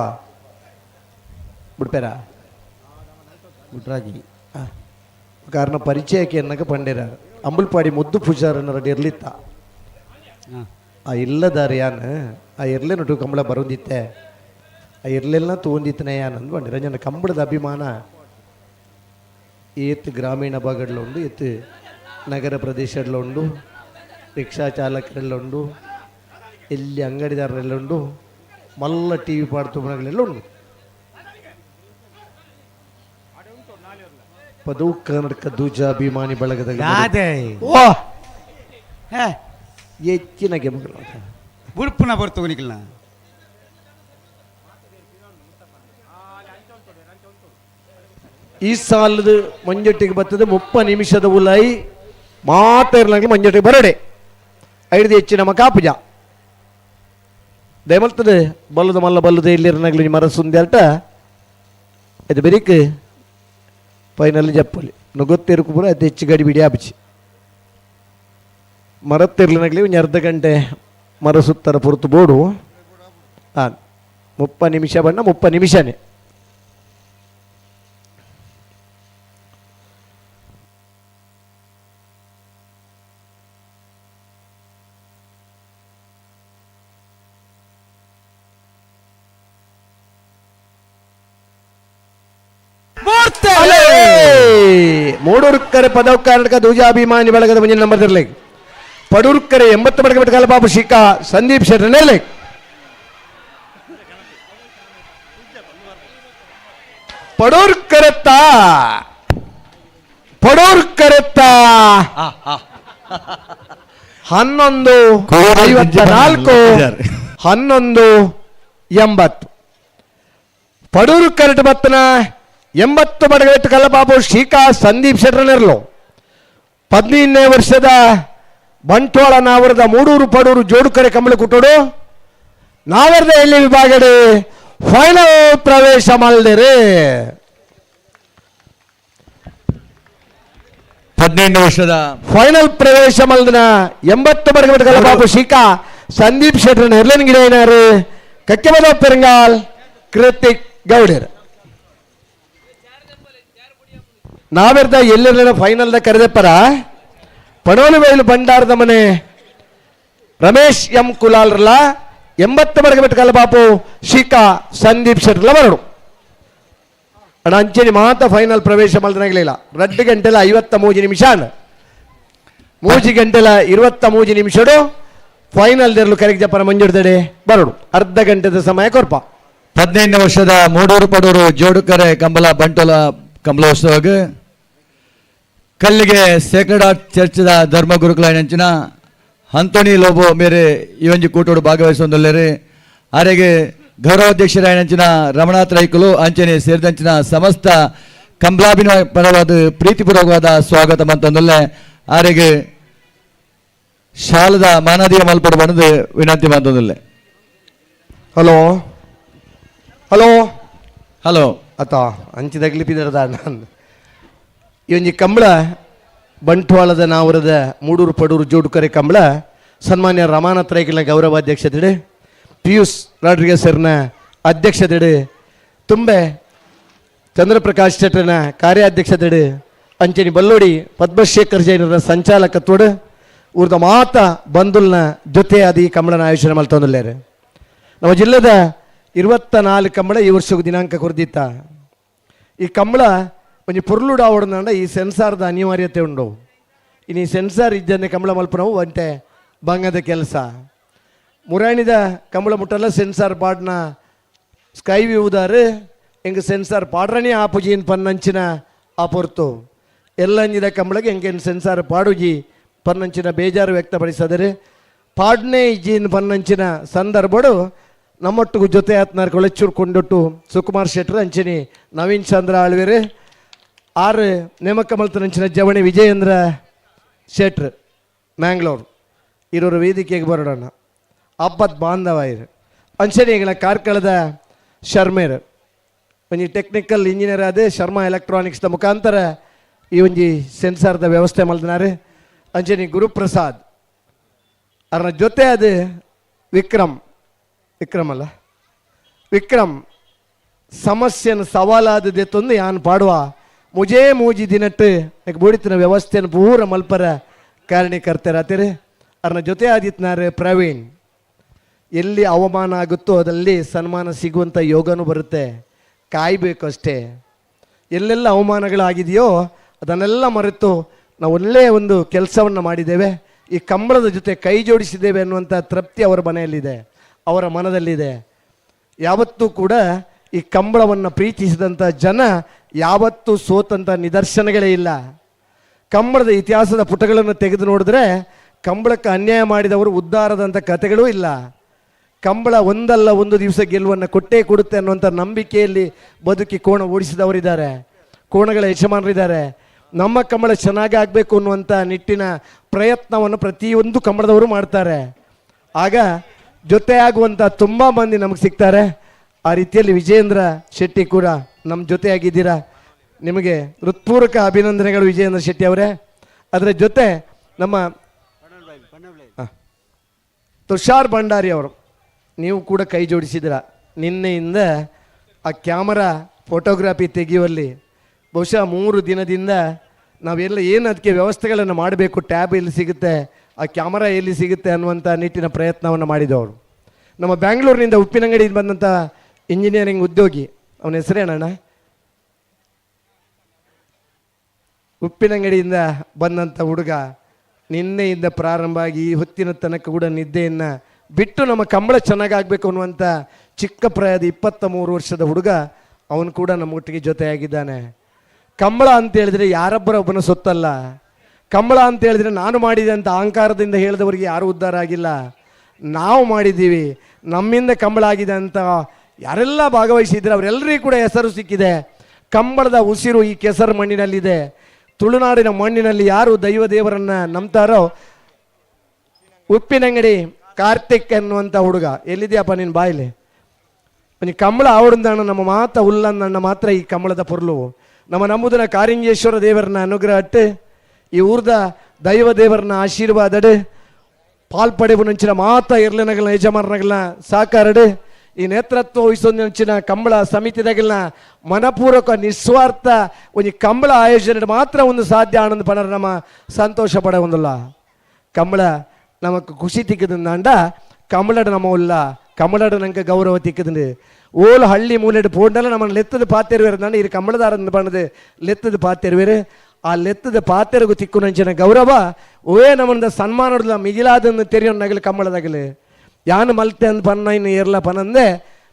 [SPEAKER 8] ಬಿಡ್ಪೇರ
[SPEAKER 1] ಗುಡ್ರಾಜಿ
[SPEAKER 8] ಕಾರಣ ಪರಿಚಯಕ್ಕೆ ಎನ್ನಕ ಪಂಡೇರ ಅಂಬುಲ್ಪಾಡಿ ಮುದ್ದು ಪೂಜಾರನ್ನ ಇರ್ಲಿತ್ತ ಆ ಇಲ್ಲದಾರ ಯಾನ್ ಆ ಇರ್ಲೆ ನಟು ಕಂಬಳ ಬರೋಂದಿತ್ತೆ ಆ ಇರ್ಲೆಲ್ಲ ತೋಂದಿತ್ತನೇ ಯಾನ್ ಅಂದ್ ಬಂಡೆ ರಂಜನ ಕಂಬಳದ ಅಭಿಮಾನ ಏತ್ ಗ್ರಾಮೀಣ ಭಾಗದಲ್ಲುಂಡು, ಏತ್ ನಗರ ಪ್ರದೇಶದಲ್ಲುಂಡು, ರಿಕ್ಷಾ ಚಾಲಕರೆಲ್ಲ ಉಂಡು, ಎಲ್ಲಿ ಅಂಗಡಿದಾರರೆಲ್ಲ ಉಂಡು, ಮಲ್ಲ ಟಿ ವಿ ಪಾಡ್ತುಮನಗಳೆಲ್ಲ ಉಂಡು. ಪದವು ಕರ್ನಾಟಕ ದೂಜಾಭಿಮಾನಿ ಬಳಗದ
[SPEAKER 1] ಓ
[SPEAKER 8] ಹೆಚ್ಚಿನ ಗೆಮಗಳು
[SPEAKER 1] ಬುಡ್ಪುನ ಬರ್ತುನಿಕಲ್ನ
[SPEAKER 8] ಈ ಸಾಲದ ಮಂಜೊಟ್ಟಿಗೆ ಬರ್ತದೆ 30 ನಿಮಿಷದ ಉಲಾಯಿ ಮಾತಾಡ್ಲಾಗಲಿ ಮಂಜೊಟ್ಟಿಗೆ ಬರಡೆ ಐದು ಹೆಚ್ಚಿನ ನಮ್ಮ ಕಾಪುಜ ದಯಮಲ್ತದೆ ಬಲ್ಲದ ಮಲ್ಲ ಬಲ್ಲದ ಇಲ್ಲಿರನಾಗ್ಲಿ ಮರ ಸುಂದರ್ಟ ಇದು ಬೆರಿಕ್ ಫೈನಲ್ ಜಪ್ಪಲಿ ನುಗೊತ್ತಿರ್ಕು ಪೂರ ಅತಿ ಹೆಚ್ಚು ಗಡಿ ಬಿಡಿ ಆಪಚಿ ಮರತ್ತಿರ್ಲಿನಾಗಲಿ ಒಂದು ಅರ್ಧ ಗಂಟೆ ಮರ ಸುತ್ತರ ಪುರ್ತು ಬೋಡು. ಹಾಂ 30 ನಿಮಿಷ ಬಣ್ಣ 30 ನಿಮಿಷನೇ. ಮೂಡೂರ್ಕರೆ ಪದವು ಕರ್ನಾಟಕ ಧ್ವಜಾಭಿಮಾನಿ ಬಳಗದ ಮುಂದಿನ ನಂಬರ್ ಇರಲಿ. ಪಡೂರ್ಕರೆ 80 ಬಡಗ ಬಿಟ್ಟ ಬಾಬು ಶಿಖಾ ಸಂದೀಪ್ ಶೆಟ್ಟರ್ ಇರಲಿ. ಪಡೂರ್ಕರೆತ್ತ ಪಡೂರ್ಕರೆತ್ತ 11:54 11:80 ಪಡೂರು ಕರೆಟ್ ಬತ್ತನ 80 ಬಡಗಟ್ಟು ಕಲ್ಲಬಾಬು ಶ್ರೀಕಾ ಸಂದೀಪ್ ಶೆಟ್ಟರ್ನೆರ್ಲು 15ನೇ ವರ್ಷದ ಬಂಟ್ವಾಳ ನಾವರದ ಮೂಡೂರು ಪಡೂರು ಜೋಡುಕರೆ ಕಂಬಳಿ ಕುಟ್ಟೋಡು ನಾವರದ ಎಲ್ಲಿ ವಿಭಾಗಡೆ ಫೈನಲ್ ಪ್ರವೇಶ ಮಾಡಿದಿರಿ.
[SPEAKER 16] 18 ವರ್ಷದ
[SPEAKER 8] ಫೈನಲ್ ಪ್ರವೇಶ ಮಲ್ದಿನ 80 ಬಡಗಟ್ಟು ಕಲ್ಲಬಾಬು ಶ್ರೀಕಾ ಸಂದೀಪ್ ಶೆಟ್ಟರ್ ಎರ್ಲನ್ ಗಿಡೈನಾರು ಕಕ್ಕೆಬದ ಪೆರಂಗಾಲ್ ಕೃತಿಕ್ ಗೌಡರ್ ನಾವೆರ್ದ ಎಲ್ಲೆಲ್ಲ ಫೈನಲ್ದ ಕರೆದಪ್ಪರ ಪಣೋಲಿ ಬೈಲು ಭಂಡಾರದ ಮನೆ ರಮೇಶ್ ಎಂ ಕುಲಾಲ್ರಲ್ಲ 80 ಬಡಗ ಬಿಟ್ಟು ಕಲ್ಲಬಾಪು ಶಿಖಾ ಸಂದೀಪ್ ಶೆಟ್ಟರ್ಲ ಬರಡು ಅಣ್ಣ ಅಂಚೆನಿ ಮಾತ ಫೈನಲ್ ಪ್ರವೇಶ ಮಲ್ದನಾಗಲಿಲ್ಲ. 2 ಗಂಟೆಲ 53 ನಿಮಿಷ 3 ಗಂಟೆಲ 23 ನಿಮಿಷಡು ಫೈನಲ್ ದೇರ್ಲು ಕರೆಕ್ ಜಪ್ಪರ ಮಂಜುಡ್ದಡೆ ಬರಡು ಅರ್ಧ ಗಂಟೆದ ಸಮಯ ಕೊರ್ಪ.
[SPEAKER 16] 15 ವರ್ಷದ ಮೂಡೂರು ಪಡೂರು ಜೋಡುಕರೆ ಕಂಬಳ ಬಂಟೋಲ ಕಂಬಳೋತ್ಸವಕ್ಕೆ ಕಲ್ಲಿಗೆ ಸೇಕ್ರೆಡ್ ಆರ್ಟ್ ಚರ್ಚ್ದ ಧರ್ಮಗುರುಕುಲ ಅಂಥೋನಿ ಲೋಬೋ ಮೇರೆ ಈ ಒಂಜಿ ಕೂಟೋಡು ಭಾಗವಹಿಸೊಂದುಲ್ಲೆರ್. ಆರೆಗೆ ಗೌರವಾಧ್ಯಕ್ಷರಾಯನಂಚಿನ ರಮಣಾಥ್ ರೈಕುಲು ಅಂಚನೆ ಸೇರಿದಂಚಿನ ಸಮಸ್ತ ಕಂಬಳಾಭಿನ ಪರವಾದ ಪ್ರೀತಿಪೂರ್ವಕವಾದ ಸ್ವಾಗತ ಮಂತೊಂದುಲ್ಲೆ. ಆರೆಗೆ ಶಾಲದ ಮಾನಾದಿಯ ಮಲ್ಪಡು ಬಂದು ವಿನಂತಿ ಮಂತೊಂದುಲ್ಲೆ.
[SPEAKER 8] Hello hello
[SPEAKER 16] hello
[SPEAKER 8] ಅತ ಅಂಚಿದಗ್ಲಿಪಿದರದ ನಾನು ಈ ಒಂಜಿ ಕಂಬಳ ಬಂಟ್ವಾಳದ ನಾವರದ ಮೂಡೂರು ಪಡೂರು ಜೋಡುಕರೆ ಕಂಬಳ ಸನ್ಮಾನ್ಯ ರಮಾನಾಥ್ ರೈಕಲ್ನ ಗೌರವಾಧ್ಯಕ್ಷತೆಡೆ ಪಿಯೂಷ್ ರಾಡ್ರಿಗಸ್ ಸರ್ನ ಅಧ್ಯಕ್ಷತೆಡೆ ತುಂಬೆ ಚಂದ್ರಪ್ರಕಾಶ್ ಶೆಟ್ಟರ್ನ ಕಾರ್ಯಾಧ್ಯಕ್ಷತೆಡೆ ಅಂಚನಿ ಬಲ್ಲೋಡಿ ಪದ್ಮಶೇಖರ್ ಜೈನರ ಸಂಚಾಲಕತ್ವಡು ಊರ್ದ ಮಾತ ಬಂಧುಲ್ನ ಜೊತೆಯಾದ ಈ ಕಂಬಳನ ಆಯೋಜನೆ ಮಲ್ತೊಂದುಲ್ಲೇರು. ನಮ್ಮ ಜಿಲ್ಲೆದ 24 ಕಂಬಳ ಈ ವರ್ಷಕ್ಕೆ ದಿನಾಂಕ ಕೊರ್ದಿತ್ತ. ಈ ಕಂಬಳ ಒಂಜಿ ಪೊರ್ಲುಡು ಆವಡಂಡ ಈ ಸೆನ್ಸಾರ್ದ ಅನಿವಾರ್ಯತೆ ಉಂಡು. ಇನ್ನು ಈ ಸೆನ್ಸಾರ್ ಇಜ್ಜಂದೆ ಕಂಬಳ ಮಲ್ಪನವು ಒಂಟೆ ಬಂಗದ ಕೆಲಸ. ಮುರಾಣಿದ ಕಂಬಳ ಮುಟ್ಟಲ್ಲ ಸೆನ್ಸಾರ್ ಪಾಡ್ನ ಸ್ಕೈ ವ್ಯೂದಾರು ಎಂಗೆ ಸೆನ್ಸಾರ್ ಪಾಡ್ರನೇ ಆಪುಜಿನ್ ಪನ್ನಂಚಿನ ಆ ಪೊರ್ತು ಎಲ್ಲಂಜಿದ ಕಂಬಳಗೆ ಎಂಗೇನು ಸೆನ್ಸಾರ್ ಪಾಡುಜಿ ಪನ್ನಂಚಿನ ಬೇಜಾರು ವ್ಯಕ್ತಪಡಿಸದರೆ ಪಾಡ್ನೇ ಇಜ್ಜಿನ್ ಪನ್ನಂಚಿನ ಸಂದರ್ಭಡು ನಮ್ಮೊಟ್ಟಿಗೂ ಜೊತೆ ಆತ್ನಾರ್ ಕೊಳೆಚೂರು ಕೊಂಡೊಟ್ಟು ಸುಕುಮಾರ್ ಶೆಟ್ಟರ್ ಅಂಚಿನಿ ನವೀನ್ ಚಂದ್ರ ಆಳ್ವೇರು ಆರು ನೇಮಕ ಮಲ್ತನಂಚಿನ ಜವಣಿ ವಿಜಯೇಂದ್ರ ಶೆಟ್ರ್ ಮ್ಯಾಂಗ್ಳೂರು ಇರೋರು ವೇದಿಕೆಗೆ ಬರೋಣ. ಅಬ್ಬತ್ ಬಾಂಧವಾಯಿರು ಅಂಚನೆ ಕಾರ್ಕಳದ ಶರ್ಮೇರ್ ಒಂಜಿ ಟೆಕ್ನಿಕಲ್ ಇಂಜಿನಿಯರ್ ಆದ ಶರ್ಮಾ ಎಲೆಕ್ಟ್ರಾನಿಕ್ಸ್ದ ಮುಖಾಂತರ ಈ ಒಂಜಿ ಸೆನ್ಸಾರ್ದ ವ್ಯವಸ್ಥೆ ಮಲ್ದಿನಾರು. ಅಂಚನೆ ಗುರುಪ್ರಸಾದ್ ಅವರ ಜೊತೆ ಅದು ವಿಕ್ರಮ್, ವಿಕ್ರಮ್ ಅಲ್ಲ ವಿಕ್ರಮ್ ಸಮಸ್ಯೆಯನ್ನು ಸವಾಲಾದದೆ ತೊಂದು ಯಾನ್ ಪಾಡುವ ಮುಜೇ ಮೂಜಿ ದಿನಟ್ಟು ಬೋಡಿತಿನ ವ್ಯವಸ್ಥೆಯನ್ನು ಪೂರ ಮಲ್ಪರ ಕಾರಣೀಕರ್ತರಾತಿರಿ. ಅವ್ರನ್ನ ಜೊತೆ ಆದಿತ್ನಾರು ಪ್ರವೀಣ್. ಎಲ್ಲಿ ಅವಮಾನ ಆಗುತ್ತೋ ಅದಲ್ಲಿ ಸನ್ಮಾನ ಸಿಗುವಂಥ ಯೋಗನೂ ಬರುತ್ತೆ, ಕಾಯಬೇಕು ಅಷ್ಟೇ. ಎಲ್ಲೆಲ್ಲ ಅವಮಾನಗಳಾಗಿದೆಯೋ ಅದನ್ನೆಲ್ಲ ಮರೆತು ನಾವು ಒಳ್ಳೆಯ ಒಂದು ಕೆಲಸವನ್ನು ಮಾಡಿದ್ದೇವೆ, ಈ ಕಂಬಳದ ಜೊತೆ ಕೈ ಜೋಡಿಸಿದ್ದೇವೆ ಅನ್ನುವಂಥ ತೃಪ್ತಿ ಅವರ ಮನೆಯಲ್ಲಿದೆ, ಅವರ ಮನದಲ್ಲಿದೆ. ಯಾವತ್ತೂ ಕೂಡ ಈ ಕಂಬಳವನ್ನು ಪ್ರೀತಿಸಿದಂಥ ಜನ ಯಾವತ್ತೂ ಸೋತಂಥ ನಿದರ್ಶನಗಳೇ ಇಲ್ಲ. ಕಂಬಳದ ಇತಿಹಾಸದ ಪುಟಗಳನ್ನು ತೆಗೆದು ನೋಡಿದ್ರೆ ಕಂಬಳಕ್ಕೆ ಅನ್ಯಾಯ ಮಾಡಿದವರು ಉದ್ಧಾರದಂಥ ಕಥೆಗಳೂ ಇಲ್ಲ. ಕಂಬಳ ಒಂದಲ್ಲ ಒಂದು ದಿವಸ ಗೆಲುವನ್ನು ಕೊಟ್ಟೇ ಕೊಡುತ್ತೆ ಅನ್ನುವಂಥ ನಂಬಿಕೆಯಲ್ಲಿ ಬದುಕಿ ಕೋಣ ಓಡಿಸಿದವರಿದ್ದಾರೆ, ಕೋಣಗಳ ಯಜಮಾನರಿದ್ದಾರೆ. ನಮ್ಮ ಕಂಬಳ ಚೆನ್ನಾಗಿ ಆಗಬೇಕು ಅನ್ನುವಂಥ ನಿಟ್ಟಿನ ಪ್ರಯತ್ನವನ್ನು ಪ್ರತಿಯೊಂದು ಕಂಬಳದವರು ಮಾಡ್ತಾರೆ. ಆಗ ಜೊತೆಯಾಗುವಂಥ ತುಂಬ ಮಂದಿ ನಮಗೆ ಸಿಗ್ತಾರೆ. ಆ ರೀತಿಯಲ್ಲಿ ವಿಜಯೇಂದ್ರ ಶೆಟ್ಟಿ ಕೂಡ ನಮ್ಮ ಜೊತೆಯಾಗಿದ್ದೀರಾ, ನಿಮಗೆ ಹೃತ್ಪೂರ್ವಕ ಅಭಿನಂದನೆಗಳು ವಿಜಯೇಂದ್ರ ಶೆಟ್ಟಿ ಅವರೇ. ಅದರ ಜೊತೆ ನಮ್ಮ ತುಷಾರ್ ಭಂಡಾರಿ ಅವರು, ನೀವು ಕೂಡ ಕೈ ಜೋಡಿಸಿದ್ದೀರ. ನಿನ್ನೆಯಿಂದ ಆ ಕ್ಯಾಮರಾ ಫೋಟೋಗ್ರಫಿ ತೆಗೆಯುವಲ್ಲಿ ಬಹುಶಃ 3 ದಿನದಿಂದ ನಾವೆಲ್ಲ ಏನು ಅದಕ್ಕೆ ವ್ಯವಸ್ಥೆಗಳನ್ನು ಮಾಡಬೇಕು, ಟ್ಯಾಬ್ ಎಲ್ಲಿ ಸಿಗುತ್ತೆ, ಆ ಕ್ಯಾಮರಾ ಎಲ್ಲಿ ಸಿಗುತ್ತೆ ಅನ್ನುವಂಥ ನಿಟ್ಟಿನ ಪ್ರಯತ್ನವನ್ನು ಮಾಡಿದವರು. ನಮ್ಮ ಬ್ಯಾಂಗ್ಳೂರಿನಿಂದ ಉಪ್ಪಿನಂಗಡಿಯಿಂದ ಬಂದಂಥ ಇಂಜಿನಿಯರಿಂಗ್ ಉದ್ಯೋಗಿ, ಅವನ ಹೆಸರೇನಣ್ಣ? ಉಪ್ಪಿನಂಗಡಿಯಿಂದ ಬಂದಂಥ ಹುಡುಗ ನಿನ್ನೆಯಿಂದ ಪ್ರಾರಂಭ ಆಗಿ ಈ ಹೊತ್ತಿನ ತನಕ ಕೂಡ ನಿದ್ದೆಯನ್ನು ಬಿಟ್ಟು ನಮ್ಮ ಕಂಬಳ ಚೆನ್ನಾಗಾಗಬೇಕು ಅನ್ನುವಂಥ ಚಿಕ್ಕ ಪ್ರಾಯದ 23 ವರ್ಷದ ಹುಡುಗ, ಅವನು ಕೂಡ ನಮ್ಮೊಟ್ಟಿಗೆ ಜೊತೆಯಾಗಿದ್ದಾನೆ. ಕಂಬಳ ಅಂತೇಳಿದರೆ ಯಾರೊಬ್ಬರ ಒಬ್ಬನ ಸೊತ್ತಲ್ಲ. ಕಂಬಳ ಅಂತೇಳಿದರೆ ನಾನು ಮಾಡಿದೆ ಅಂತ ಅಹಂಕಾರದಿಂದ ಹೇಳಿದವರಿಗೆ ಯಾರೂ ಉದ್ಧಾರ ಆಗಿಲ್ಲ. ನಾವು ಮಾಡಿದ್ದೀವಿ, ನಮ್ಮಿಂದ ಕಂಬಳ ಆಗಿದೆ ಅಂತ ಯಾರೆಲ್ಲ ಭಾಗವಹಿಸಿದ್ರೆ ಅವರೆಲ್ಲರಿಗೂ ಕೂಡ ಹೆಸರು ಸಿಕ್ಕಿದೆ. ಕಂಬಳದ ಉಸಿರು ಈ ಕೆಸರು ಮಣ್ಣಿನಲ್ಲಿದೆ. ತುಳುನಾಡಿನ ಮಣ್ಣಿನಲ್ಲಿ ಯಾರು ದೈವ ದೇವರನ್ನು ನಂಬ್ತಾರೋ, ಉಪ್ಪಿನಂಗಡಿ ಕಾರ್ತಿಕ್ ಅನ್ನುವಂಥ ಹುಡುಗ, ಎಲ್ಲಿದೆಯಪ್ಪ ನಿನ್ನ ಬಾಯಿಲಿ? ನೀ ಕಂಬಳ ಆವಡಂದಣ್ಣ ನಮ್ಮ ಮಾತ ಉಲ್ಲಂದಣ್ಣ ಮಾತ್ರ ಈ ಕಂಬಳದ ಪೊರ್ಲು. ನಮ್ಮ ನಂಬುದನ ಕಾರಿಂಜೇಶ್ವರ ದೇವರನ್ನ ಅನುಗ್ರಹ ಅಟ್ಟು, ಈ ಊರ್ದ ದೈವ ದೇವರನ್ನ ಆಶೀರ್ವಾದಡು, ಪಾಲ್ಪಡೆವು ನಂಚಿನ ಮಾತ ಇರ್ಲನಗಲ್ನ ಯಜಮಾನಗಲ್ನ ಸಾಕಾರಡು, ಈ ನೇತೃತ್ವ ವಹಿಸೊಂದು ಕಂಬಳ ಸಮಿತಿದಾಗಲ್ನ ಮನಪೂರ್ವಕ ನಿಸ್ವಾರ್ಥ ಒಂದು ಕಂಬಳ ಆಯೋಜನೆ ಮಾತ್ರ ಒಂದು ಸಾಧ್ಯ ಆನಂದ ಪಣರ ನಮ್ಮ ಸಂತೋಷ ಪಡ ಒಂದಲ್ಲ. ಕಂಬಳ ನಮಕ್ ಖುಷಿ ತಿಕ್ಕದಂಡ ಕಮಲಡ ನಮ್ಮ ಉಲ್ಲ ಕಮಲಡ ನಂಗೆ ಗೌರವ ತಿಕ್ಕದಂಡು. ಓಲು ಹಳ್ಳಿ ಮೂಲೆಡು ಪೋಂಡಲ ನಮ್ಮನ್ನು ಲೆತ್ತದ ಪಾತೆರುವೇರು ಅಂದಾಂಡ ಇರು ಕಮಲದಾರ ಬಣ್ಣದ ಲೆತ್ತದ ಪಾತೆರುವೇರು. ಆ ಲೆತ್ತದ ಪಾತೆರಗು ತಿಕ್ಕು ನಂಚಿನ ಗೌರವ ಓಯೇ ನಮ್ಮನ್ನ ಸನ್ಮಾನ ಮಿಗಿಲಾದನ್ನು ತೆರೆಯೋ ನಗಲು ಕಮಲದಾಗಲು ಯಾನು ಮಲ್ತೆ ಅಂದ್ ಪನ್ನ ಇನ್ನು ಏರ್ಲ ಪನಂದೆ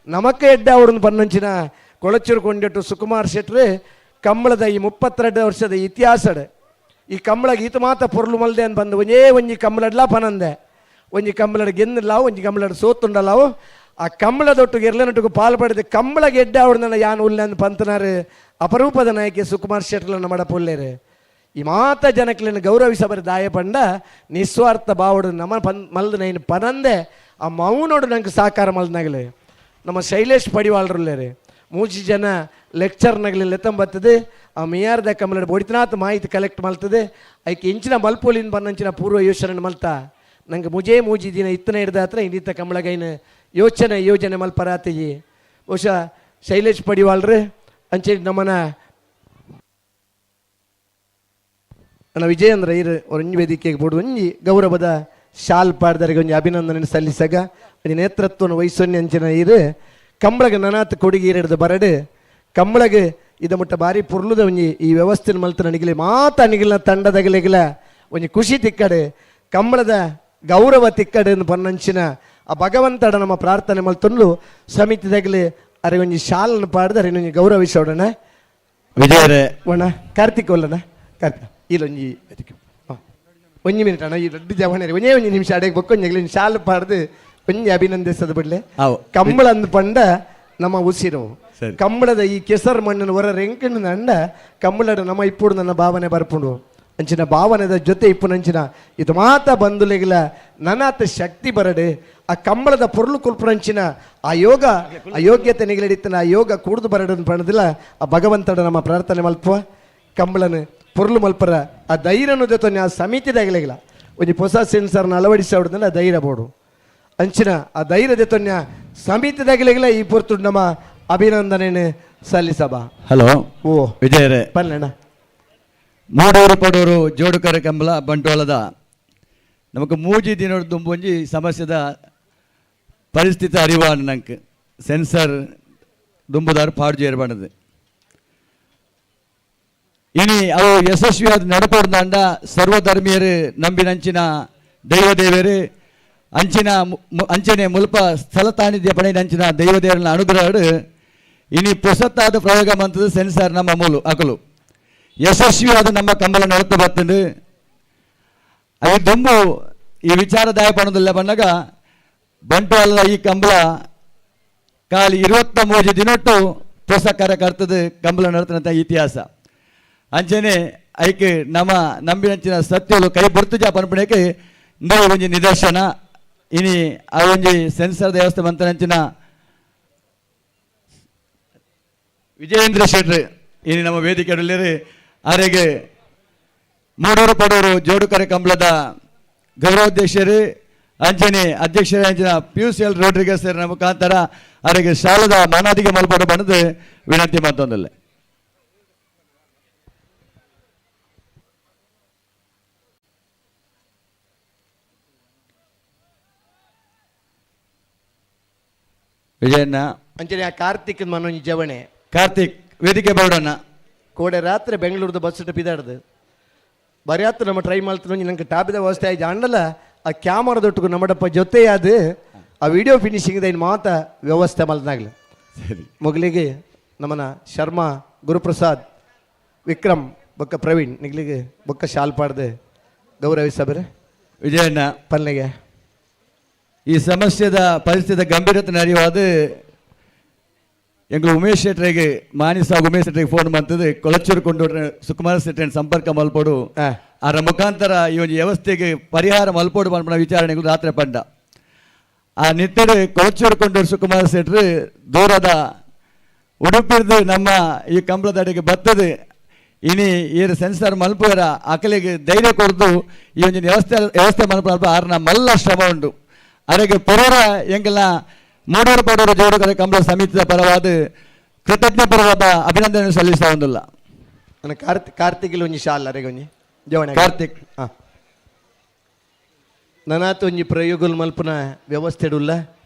[SPEAKER 8] ನಮಕ್ಕೆ ಎಡ್ಡೆ ಅವ್ರನ್ನ ಪನ್ನಂಚಿನ ಕೊಳಚೂರು ಕೊಂಡಿಟ್ಟು ಸುಕುಮಾರ್ ಶೆಟ್ರು ಕಂಬಳದ ಈ 32 ವರ್ಷದ ಇತಿಹಾಸಡ್ ಈ ಕಂಬಳಗೆ ಈತ ಮಾತ ಪೊರ್ಲು ಮಲ್ದೆ ಅಂತ ಬಂದು ಒಂದೇ ಒಂಜಿ ಕಂಬಳಡ್ಲ ಪನಂದೆ ಒಂಜಿ ಕಂಬಳಡ್ ಗೆಂದಿಲ್ಲಾವು ಒಂಜಿ ಕಂಬಳಡ್ ಸೋತುಂಡಲಾವು ಆ ಕಂಬಳದೊಟ್ಟಿಗೆ ಎರ್ಲನೊಟ್ಟಿಗೆ ಪಾಲು ಪಡೆದು ಕಂಬಳಗೆ ಎಡ್ಡೆ ಅವ್ರನ್ನ ಯಾನು ಉಲ್ಲೆ ಅಂದ್ ಪಂತನಾರು ಅಪರೂಪದ ನಾಯಕಿ ಸುಕುಮಾರ್ ಶೆಟ್ಲನ್ನ ಮಡಪುಲ್ಲೇರು. ಈ ಮಾತ ಜನಕ್ಲೆನ್ ಗೌರವಿಸಬರ ದಾಯ ಪಂಡ ನಿಸ್ವಾರ್ಥ ಬಾವಡು ನಮ್ಮ ಪನ್ ಮಲ್ದು ನೈನ್ ಪನಂದೆ ಆ ಮೌನೋಡು ನಂಗೆ ಸಾಕಾರ ಮಲ್ದನಾಗಲಿ. ನಮ್ಮ ಶೈಲೇಶ್ ಪಡಿವಾಳ್ರುಲ್ಲೇರು ಮೂಜಿ ಜನ ಲೆಕ್ಚರ್ನಗಲಿ ಲೆತ್ತಂಬತ್ತದೆ ಆ ಮಿಯಾರ್ದ ಕಮಲಡ್ ಬೊಡಿತನಾಥ್ ಮಾಹಿತಿ ಕಲೆಕ್ಟ್ ಮಲ್ತದೆ ಐಕೆ ಇಂಚಿನ ಮಲ್ಪೋಲಿನ ಬನ್ನಂಚಿನ ಪೂರ್ವ ಯೋಚನೆ ಮಲ್ತ ನಂಗೆ ಮುಜೇ ಮೂಜಿ ದಿನ ಇತ್ತನ ಹಿಡ್ದ ಹತ್ರ ಇನ್ನಿತ್ತ ಕಮಲಗೈನ ಯೋಚನೆ ಯೋಜನೆ ಮಲ್ಪರಾತಿಗಿ. ಬಹುಶಃ ಶೈಲೇಶ್ ಪಡಿವಾಳ್ರು ಅಂಚೆ ನಮ್ಮನ ನನ್ನ ವಿಜಯೇಂದ್ರ ಇರು ಒಂಜಿ ವೇದಿಕೆಗೆ ಬೋಡು ಒಂಜಿ ಗೌರವದ ಶಾಲ್ ಪಾಡ್ದರಿಗೆ ಒಂಜಿ ಅಭಿನಂದನೆ ಸಲ್ಲಿಸಗ ಒಂಜಿ ನೇತೃತ್ವನ ವಹಿಸೊನ್ನೆ ಅಂಚಿನ ಇರು ಕಂಬಳಗ ನನಾತ್ ಕೊಡುಗೆ ಹಿಡಿದು ಬರಡು ಕಂಬಳಗೆ ಇದ ಮುಟ್ಟ ಬಾರಿ ಪುರ್ಲುದ ಒಂಜಿ ಈ ವ್ಯವಸ್ಥೆನ ಮಲ್ತ ನನಿಗಿಲೆ ಮಾತ ಅನಿಗಿಲ್ನ ತಂಡದಗಲಿಗಿಲ ಒಂಜಿ ಖುಷಿ ತಿಕ್ಕಡು ಕಂಬಳದ ಗೌರವ ತಿಕ್ಕಡು ಎಂದು ಪನ್ನಂಚಿನ ಆ ಭಗವಂತಡ ನಮ್ಮ ಪ್ರಾರ್ಥನೆ ಮಲ್ತೊಂದು ಸಮಿತಿದಾಗಲಿ ಅರೆ ಒಂಜಿ ಶಾಲನ್ನು ಪಾಡ್ದರೆ ಒಂಜಿ ಗೌರವಿಸೋಡಣ.
[SPEAKER 16] ವಿಜಯರೇ
[SPEAKER 8] ಒಣ ಕಾರ್ತಿಕ್ ಒಲ್ಲನ ಕಾರ್ತಿಕ್ ಇಲ್ಲೊಂಜಿ ಅದಕ್ಕೆ ಒಂಜಿ ಮಿನಿಟ್ ಅಣ್ಣ ಈ ದೊಡ್ಡ ಜವಣರಿ ಒಂಜೇ ಒಂಜಿ ನಿಮಿಷ ಅಡೆಗೆ ಬೊಕ್ಕೊಂಜಿ ಶಾಲು ಪಾಡ್ದು ಒಂಜಿ ಅಭಿನಂದಿಸದ ಬಿಡ್ಲೆ. ಕಂಬಳ ಅಂದ್ ಪಂಡ ನಮ್ಮ ಉಸಿರು ಕಂಬಳದ ಈ ಕೆಸರು ಮಣ್ಣನ್ನು ಹೊರ ರೆಂಕಣ್ಣು ಅಂಡ ಕಂಬಳದ ನಮ್ಮ ಇಪ್ಪುಡು ನನ್ನ ಭಾವನೆ ಬರ್ಪುಂಡು. ಅಂಚಿನ ಭಾವನೆದ ಜೊತೆ ಇಪ್ಪುನಂಚಿನ ಇದು ಮಾತ ಬಂಧುಲೆಗಿಲ ನನಾತ ಶಕ್ತಿ ಬರಡು ಆ ಕಂಬಳದ ಪೊರ್ಲು ಕುಲ್ಪುನಂಚಿನ ಆ ಯೋಗ ಆ ಯೋಗ್ಯತೆ ನಿಗಲಿಡಿತ್ತನ ಆ ಯೋಗ ಕೂಡ್ದು ಬರಡು ಪಣದಿಲ್ಲ ಆ ಭಗವಂತಡ ನಮ್ಮ ಪ್ರಾರ್ಥನೆ ಮಲ್ಪುವ ಕಂಬಳನು ಪೊರ್ಲು ಮಲ್ಪರ ಆ ಧೈರ್ಯನು ಜೊತೆ ಆ ಸಮಿತಿದಾಗಲಿಲ್ಲ ಒಂಜಿ ಹೊಸ ಸೆನ್ಸರ್ನ ಅಳವಡಿಸೋಡ್ದಂದ್ರೆ ಆ ಧೈರ್ಯ ಬೋಡು ಅಂಚಿನ ಆ ಧೈರ್ಯದ ತೊನ್ಯ ಸಮಿತಿದಾಗಲಿಲ್ಲ ಈ ಪೊರ್ತು ನಮ್ಮ ಅಭಿನಂದನೆ ಸಲ್ಲಿಸಬಾ.
[SPEAKER 16] ಹಲೋ
[SPEAKER 8] ಓ
[SPEAKER 16] ವಿಜಯರೇ
[SPEAKER 8] ಪಲ್ಲಣ್ಣ.
[SPEAKER 16] ಮೂಡೂರು ಪಡೂರು ಜೋಡುಕರೆ ಕಂಬಳ ಬಂಟ್ವಾಳದ ನಮಕ್ ಮೂಜಿ ದಿನದ ದುಂಬೊಂಜಿ ಸಮಸ್ಯೆದ ಪರಿಸ್ಥಿತಿ ಅರಿವಾಣ ನಂಗೆ ಸೆನ್ಸರ್ ದುಂಬುದಾರು ಪಾಡ್ಜು ಏರ್ಬಾಣದು ಇನಿ ಅವು ಯಶಸ್ವಿಯಾದ ನಡಪಡ್ದಾಂಡ ಸರ್ವಧರ್ಮೀಯರು ನಂಬಿನಂಚಿನ ದೈವದೇವರು ಅಂಚಿನ ಅಂಚನೆ ಮುಲ್ಪ ಸ್ಥಳ ತಾನಿದ್ಯ ಪಡೆಯಿನಂಚಿನ ದೈವದೇವರನ್ನ ಅನುಗ್ರಹ ಇನಿ ಪೊಸತ್ತಾದ ಪ್ರಯೋಗ ಮಂತದ ಸೆನ್ಸರ್ ನಮ್ಮ ಮೂಲು ಅಕಲು ಯಶಸ್ವಿಯಾದ ನಮ್ಮ ಕಂಬಳ ನಡತ ಬರ್ತದೆ. ಅವು ದುಂಬು ಈ ವಿಚಾರದಾಯ ಪಣದಿಲ್ಲ ಬಂದಾಗ ಬಂಟ್ವಾಳದ ಈ ಕಂಬಳ ಖಾಲಿ 23 ದಿನೊಟ್ಟು ಹೊಸ ಕರ್ತದೆ ಕಂಬಳ ನಡತನಂತ ಇತಿಹಾಸ. ಅಂಚನೆ ಐಕೆ ನಮ್ಮ ನಂಬಿನಂಚಿನ ಸತ್ಯಲು ಕೈ ಬರ್ತುಜ ಪನ್ಪಣಕ್ಕೆ ಇಂದು ಒಂಜಿ ನಿದರ್ಶನ. ಇನಿ ಆ ಒಂಜಿ ಸೆನ್ಸರ್ ದೇವಸ್ಥಾನ ಮಂತನಂಚಿನ ವಿಜಯೇಂದ್ರ ಶೆಟ್ರು ಇನಿ ನಮ್ಮ ವೇದಿಕೆ ಆರೆಗೆ ಮೂಡೂರು ಪಡೂರು ಜೋಡುಕರೆ ಕಂಬಳದ ಗೌರವಾಧ್ಯಕ್ಷರು ಅಂಚನೆ ಅಧ್ಯಕ್ಷರ ಅಂಚಿನ ಪಿಯೂಷ್ ಎಲ್ ರೋಡ್ರಿಗಸ್ ಅವರ ಮುಖಾಂತರ ಅವರಿಗೆ ಶಾಲದ ಮಾನಾದಿಗೆ ಮಲ್ಪಡ ಬಂದು ವಿನಂತಿ ಮತ್ತೊಂದಲ್ಲ. ವಿಜಯಣ್ಣ
[SPEAKER 8] ಅಂಚನೆ ಆ ಕಾರ್ತಿಕ್ ಮನೋಜ್ ಜವಣೆ
[SPEAKER 16] ಕಾರ್ತಿಕ್ ವೇದಿಕೆ ಬರೋಣ.
[SPEAKER 8] ಕೋಡೆ ರಾತ್ರಿ ಬೆಂಗಳೂರದ ಬಸ್ ಪಿದಾಡ್ದು ಬರಿಯಾತು ನಮ್ಮ ಟ್ರೈ ಮಾಡ್ತೀನಿ ನಂಗೆ ಟಾಪಿದ ವ್ಯವಸ್ಥೆ ಆಯ್ತು ಅಂಡಲ್ಲ ಆ ಕ್ಯಾಮರಾದೊಟ್ಟಿಗೆ ನಮ್ಮಡಪ್ಪ ಜೊತೆಯಾದ ಆ ವಿಡಿಯೋ ಫಿನಿಶಿಂಗ್ ಇನ್ನು ಮಾತ ವ್ಯವಸ್ಥೆ ಮಲ್ದಾಗ್ಲಿ.
[SPEAKER 16] ಸರಿ
[SPEAKER 8] ಮೊಗಲಿಗೆ ನಮ್ಮನ ಶರ್ಮಾ ಗುರುಪ್ರಸಾದ್ ವಿಕ್ರಮ್ ಬೊಕ್ಕ ಪ್ರವೀಣ್ ನಿಗ್ಲಿಗೆ ಬೊಕ್ಕ ಶಾಲ್ ಪಾಡ್ದು ಗೌರವಿಸಬರೆ.
[SPEAKER 16] ವಿಜಯಣ್ಣ
[SPEAKER 8] ಪಲ್ಲೆಗೆ
[SPEAKER 16] ಈ ಸಮಸ್ಯೆದ ಪರಿಸ್ಥಿತಿ ಗಂಭೀರತೆ ಅರಿವಾದ ಎಂಗಳು ಉಮೇಶ್ ಶೆಟ್ಟರಿಗೆ ಮಾನಿಸ ಉಮೇಶ್ ಶೆಟ್ಟರಿಗೆ ಫೋನ್ ಮಾಡ್ತದೆ ಕೊಳಚೂರು ಕೊಂಡು ಸುಕುಮಾರ್ ಶೆಟ್ಟರ್ ಸಂಪರ್ಕ ಮಲ್ಪೋಡು ಅದರ ಮುಖಾಂತರ ಈ ಒಂದು ವ್ಯವಸ್ಥೆಗೆ ಪರಿಹಾರ ಮಲ್ಪೋಡು ಮಲ್ಪನ ವಿಚಾರಣೆಗಳು ರಾತ್ರಿ ಪಂಡ ಆ ನಿಟ್ಟಡೆ ಕೊಳಚೂರು ಕೊಂಡು ಸುಕುಮಾರ್ ಶೆಟ್ಟರು ದೂರದ ಉಡುಪಿರ್ದು ನಮ್ಮ ಈ ಕಂಬಳದಡಿಗೆ ಬರ್ತದೆ ಇನಿ ಏರು ಸೆನ್ಸರ್ ಮಲ್ಪುವರ ಅಕಲಿಗೆ ಧೈರ್ಯ ಕೊಡ್ದು ಈ ಒಂದು ವ್ಯವಸ್ಥೆ ವ್ಯವಸ್ಥೆ ಮಲ್ಪ ಆರ್ನ ಮಲ್ಲ ಶ್ರಮ ಉಂಟು. ಅದಕ್ಕೆ ಪೊರರ ಎಂಗೆಲ್ಲ ಮೂಡೂರು ಪಡೂರು ಜೋಡುಕರೆ ಕಂಬಳ ಸಮಿತಿಯ ಪರವಾದ ಕೃತಜ್ಞ ಪರವಾದ ಅಭಿನಂದನೆ ಸಲ್ಲಿಸ್ತಾ ಒಂದಿಲ್ಲ.
[SPEAKER 8] ನನ್ನ ಕಾರ್ತಿಕ್ ಕಾರ್ತಿಕ್ ಒಂಜಿ ಶಾಲ್ ಅರೆಗೆ ಒಂಜಿ ಜವಣ
[SPEAKER 16] ಕಾರ್ತಿಕ್
[SPEAKER 8] ಹಾಂ ನನಾತ್ ಒಂಜಿ ಪ್ರಯೋಗಲ್ ಮಲ್ಪುನ ವ್ಯವಸ್ಥೆ ಇಡುಲ್ಲ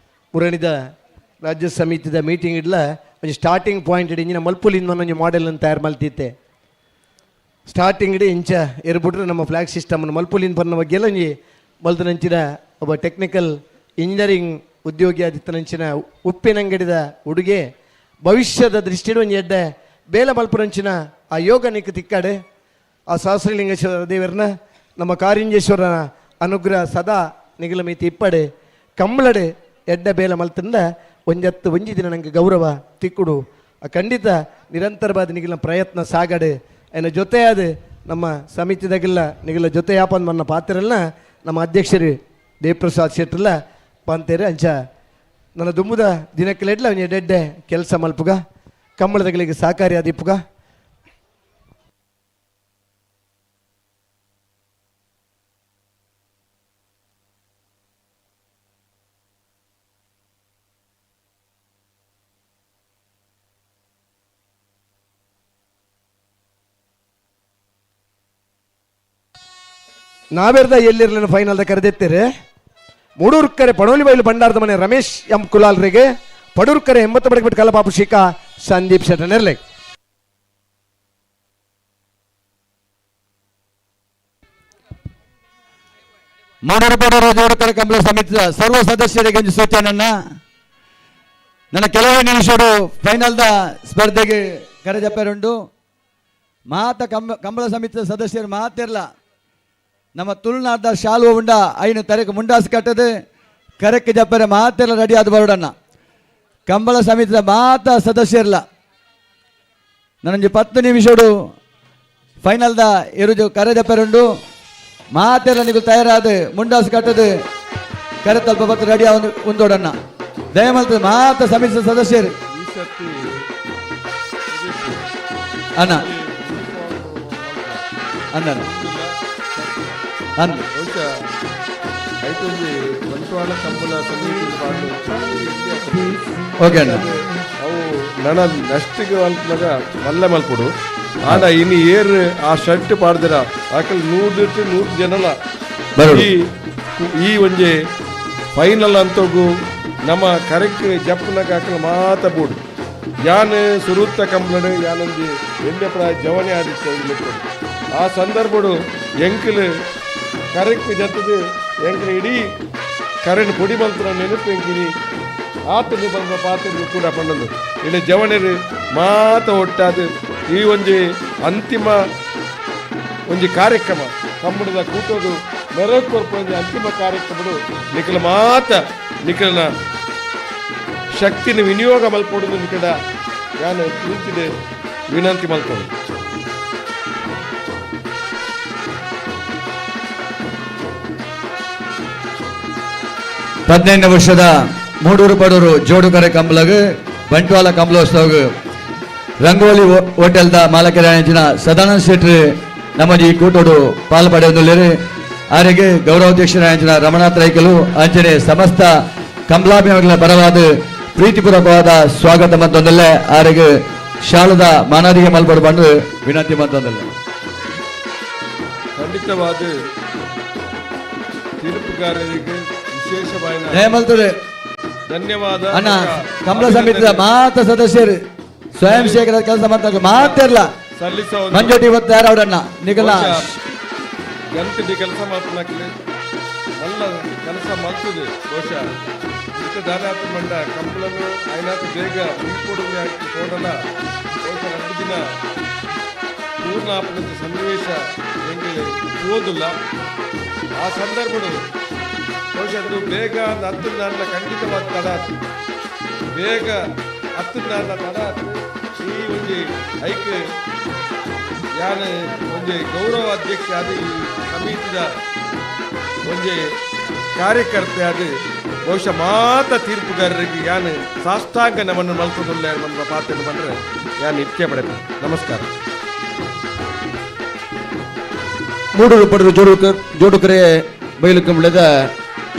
[SPEAKER 8] ಪುರಣಿದ ರಾಜ್ಯ ಸಮಿತಿದ ಮೀಟಿಂಗ್ ಇಡ್ಲ ಒಂಜಿ ಸ್ಟಾರ್ಟಿಂಗ್ ಪಾಯಿಂಟ್ ಇಡಿ ಇಂಜಿನ ಮಲ್ಪುಲಿಂದ ಒಂಜಿ ಮಾಡೆಲ್ ತಯಾರು ಮಲ್ತಿತ್ತೆ ಸ್ಟಾರ್ಟಿಂಗ್ ಇಡಿ ಇಂಚ ಎರ್ಬಿಟ್ರೆ ನಮ್ಮ ಫ್ಲಾಗ್ ಸಿಸ್ಟಮ್ ಮಲ್ಪುಲಿಂದ ಬನ್ನ ಬಗ್ಗೆ ಎಲ್ಲ ಒಂಜಿ ಮಲ್ತನಂಚಿನ ಒಬ್ಬ ಟೆಕ್ನಿಕಲ್ ಇಂಜಿನಿಯರಿಂಗ್ ಉದ್ಯೋಗಿ ಆದಿತ್ತನಂಚಿನ ಉಪ್ಪಿನಂಗಡಿದ ಉಡುಗೆ ಭವಿಷ್ಯದ ದೃಷ್ಟಿಡು ಒಂಜಿ ಎಡ್ಡೆ ಬೇಲ ಮಲ್ಪುನಂಚಿನ ಆ ಯೋಗ ನಿಕ್ ತಿಕ್ಕಾಡೆ ಆ ಸಹಸ್ರಲಿಂಗೇಶ್ವರ ದೇವರನ್ನ ನಮ್ಮ ಕಾರಿಂಜೇಶ್ವರನ ಅನುಗ್ರಹ ಸದಾ ನಿಗಲ ಮೀತಿ ಇಪ್ಪಡೆ ಕಂಬಳಡೆ ಎಡ್ಡೆ ಬೇಲ ಮಲ್ತಂದ ಒಂಜತ್ತು ಒಂಜಿ ದಿನ ನನಗೆ ಗೌರವ ತಿಕ್ಕುಡು ಆ ಖಂಡಿತ ನಿರಂತರವಾದ ನಿಗಲ ಪ್ರಯತ್ನ ಸಾಗಡೆ ಎನ್ನ ಜೊತೆಯಾದ ನಮ್ಮ ಸಮಿತಿದಾಗೆಲ್ಲ ನಿಗಲ ಜೊತೆ ಯಾಪನ್ ಮನ್ನ ಪಾತ್ರಲ್ಲ ನಮ್ಮ ಅಧ್ಯಕ್ಷರು ದೇವಪ್ರಸಾದ್ ಶೆಟ್ಟರ್ಲ ಪಂತೇರು ಅಂಚ ನನ್ನ ದುಮ್ಮುದ ದಿನಕ್ಕೆಲ್ಲ ಅವನ ಎಡ್ಡೆಡ್ಡೆ ಕೆಲಸ ಮಲ್ಪುಗ ಕಂಬಳದಗಳಿಗೆ ಸಹಕಾರಿ ಆದಿಪ್ಪುಗ. ನಾವೇರ್ದ ಎಲ್ಲಿರಲಿಲ್ಲ ಫೈನಲ್ದ ಕರೆದಿತ್ತೀರಿ. ಮೂಡೂರ್ಕರೆ ಪಡೋಲಿ ಬೈಲು ಭಂಡಾರದ ಮನೆ ರಮೇಶ್ ಎಂ ಕುಲಾಲ್ರಿಗೆ, ಪಡೂರ್ಕರೆ 80 ಬಡಗಿಬಿಟ್ಟು ಕಲಪಾಪು ಶಿಖಾ ಸಂದೀಪ್ ಶೆಟ್ಟನೆರ್ಲೆ.
[SPEAKER 16] ಮೂಡೂರು ಪಡೂರು ಜೋಡುಕರೆ ಕಂಬಳ ಸಮಿತಿಯ ಸರ್ವ ಸದಸ್ಯರಿಗೆ ಒಂದು ಸೂಚನೆಯನ್ನ ನನ್ನ ಕೆಲವೇ ನಿಮಿಷಗಳು ಫೈನಲ್ದ ಸ್ಪರ್ಧೆಗೆ ಕರೆಜಪ್ಪರುಂಡು. ಮಾತ ಕಂಬಳ ಸಮಿತಿಯ ಸದಸ್ಯರು ಮಾತಿರಲ್ಲ ನಮ್ಮ ತುಳುನಾಡ ಶಾಲು ಉಂಡ ಐನು ತರಕ್ಕೆ ಮುಂಡಾಸು ಕಟ್ಟದೆ ಕರಕ್ಕೆ ಜಪ್ಪರೆ ಮಾತೆಲ್ಲ ರೆಡಿ ಆದ ಬರೋಡಣ್ಣ. ಕಂಬಳ ಸಮಿತಿಯ ಮಾತ ಸದಸ್ಯರಲ್ಲ ನನಗೆ 10 ನಿಮಿಷಡು ಫೈನಲ್ದ ಎರುಜು ಕರೆದಪ್ಪರುಂಡು ಮಾತೆಲ್ಲ ನಿಗು ತಯಾರಾದ ಮುಂಡಾಸು ಕಟ್ಟದು ಕರೆ ತಲ್ಪ ಬತ್ತು ರೆಡಿ ಉಂದೋಡನ್ನ ದಯಮಲ್ತದೆ ಮಾತ ಸಮಿತಿ ಸದಸ್ಯರು ಅಣ್ಣ ಅಣ್ಣ ಅಣ್ಣ ಓಕೆ ಅಣ್ಣ.
[SPEAKER 7] ಅವು ನನ ನಷ್ಟಿಗೆ ಮಲ್ಪನಾಗ ಮಲ್ಲೆ ಮಲ್ಪುಡು ಆಂಡ ಇನ್ನು ಏರ್ ಆ ಶರ್ಟ್ ಪಾಡ್ದಿರ ಆಕಲ್ 100 ಜನಲ ಈ ಈ ಒಂಜಿ ಫೈನಲ್ ಅಂತೋಗು ನಮ್ಮ ಕರೆಕ್ಟ್ ಜಪ್ಪುನಾಗ ಆಕಲ್ ಮಾತ ಬೋಡು ಯಾನ್ ಸುರುತ್ತ ಕಂಬ್ಲಡು ಯಾನೊಂಜಿ ಎಣ್ಣೆ ಪ್ರಾಯ ಜವನೆ ಆದಿತ್ತು ಲೆಕ್ಕೊಡು ಆ ಸಂದರ್ಭಡು ಎಂಕಲ್ ಕರೆಕ್ಟ್ ಜತ್ತದು ಎಂಕಲ್ ಇಡೀ ಕರೆಂಟ್ ಪೊಡಿ ಮಲ್ತನ ನೆನಪು ಎಂಕಿನಿ ಆತನು ಬಂದ ಪಾತ್ರ ಕೂಡ ಪಂಡೊಂದು ಇಲ್ಲಿ ಜವಣರು ಮಾತ ಒಟ್ಟಾದ ಈ ಒಂಜಿ ಅಂತಿಮ ಒಂಜಿ ಕಾರ್ಯಕ್ರಮ ಕಂಬಳದ ಕೂಟೋದು ಮೆರವು ಕೊರ್ಪು ಒಂಜಿ ಅಂತಿಮ ಕಾರ್ಯಕ್ರಮಡು ನಿಖಲ ಮಾತ ನಿಖಲನ ಶಕ್ತಿನ ವಿನಿಯೋಗ ಮಲ್ಪೊಡುದು ನಿಖಲ ಯಾನು ಪ್ರೀತಿದೆ ವಿನಂತಿ ಮಲ್ಪೊಡು.
[SPEAKER 16] 15 ವರ್ಷದ ಮೂಡೂರು ಪಡೂರು ಜೋಡುಕರೆ ಕಂಬಲಗ್ ಬಂಟ್ವಾಳ ಕಂಬಲೋತ್ಸವ ರಂಗೋಲಿ ಹೋಟೆಲ್ದ ಮಾಲಕರಾಯಂಚಿನ ಸದಾನಂದ ಶೆಟ್ಟಿ ನಮ್ಮ ಈ ಕೂಟೋಡು ಪಾಲು ಪಡೆಯೊಂದುಲ್ಲೆರ್. ಆರೆಗೆ ಗೌರವಾಧ್ಯಕ್ಷರಾಯಂಚಿನ ರಮಣಾಥ್ ರೈಕಲು ಅಂಚನೆ ಸಮಸ್ತ ಕಂಬಲಾಭಿಮಾನಿಗಳ ಪರವಾದ ಪ್ರೀತಿಪೂರ್ವಕವಾದ ಸ್ವಾಗತ ಮತ್ತೊಂದಲ್ಲೇ ಆರೆಗೆ ಶಾಲದ ಮಾನಾದಿಗೆ ಮಲ್ಪಡು ಬಂದು ವಿನಂತಿ ಮತ್ತೊಂದಲ್ಲೇ.
[SPEAKER 7] ಖಂಡಿತವಾದ ತೀರ್ಪುಗಾರರಿಗೆ ವಿಶೇಷವಾದ ಧನ್ಯವಾದ.
[SPEAKER 16] ಅಣ್ಣ ಕಂಬಳ ಸಮಿತಿಯ ಮಾತ ಸದಸ್ಯರು ಸ್ವಯಂ ಸೇವಕರ ಕೆಲಸ ಮಾಡ್ತಾರೆ ಮಾತಿರಲ್ಲ
[SPEAKER 7] ಸಲ್ಲಿಸೋ
[SPEAKER 16] ಮಂಜೋಟಿ ಇವತ್ತು ಯಾರು ಅವರನ್ನ ನಿಗಲ
[SPEAKER 7] ಗಂತಿಡಿ ಕೆಲಸ ಮಾಡ್ತಾನೆ ಮಲ್ಲ ಕೆಲಸ ಮಾಡ್ತದೆ ಬಹುಶಃ ಇತ್ತ ದಾನಾಥ ಮಂಡ ಕಂಬಳನು ಐನಾಥ ಬೇಗ ಮುಗಿಕೊಡುವುದು ಹಾಕಿ ಹೋಡಲ್ಲ ಬಹುಶಃ 2 ದಿನ ಪೂರ್ಣ ಆಪನದ ಸನ್ನಿವೇಶ ಹೆಂಗೆ ಓದಿಲ್ಲ ಆ ಸಂದರ್ಭಗಳು ಬಹುಶಃ ಅದು ಬೇಗ 10 ನಾಳ ಖಂಡಿತವಾದ ತಡ ಆತು ಬೇಗ 10 ನಾಳ ತಡ ಆತು. ಈ ಒಂಜಿ ಐಕ್ ಯಾನ್ ಒಂಜಿ ಗೌರವ ಅಧ್ಯಕ್ಷ ಆದ ಈ ಸಮಿತಿದ ಒಂಜಿ ಕಾರ್ಯಕರ್ತೆ ಆದ ಬಹುಶಃ ಮಾತ ತೀರ್ಪುಗಾರರಿಗೆ ಯಾನ್ ಸಾಷ್ಟಾಂಗ ನಮ್ಮನ್ನು ಮಲ್ಪೊಂದುಲ್ಲೆ ನನ್ನ ಪಾತ್ರ ಬಂದರೆ ಯಾನ್ ಇಚ್ಛೆ ಪಡೆದ. ನಮಸ್ಕಾರ.
[SPEAKER 6] ಮೂಡೂರು ಪಡೂರು ಜೋಡುಕರೆ ಬಯಲು ಕಂಬಳದ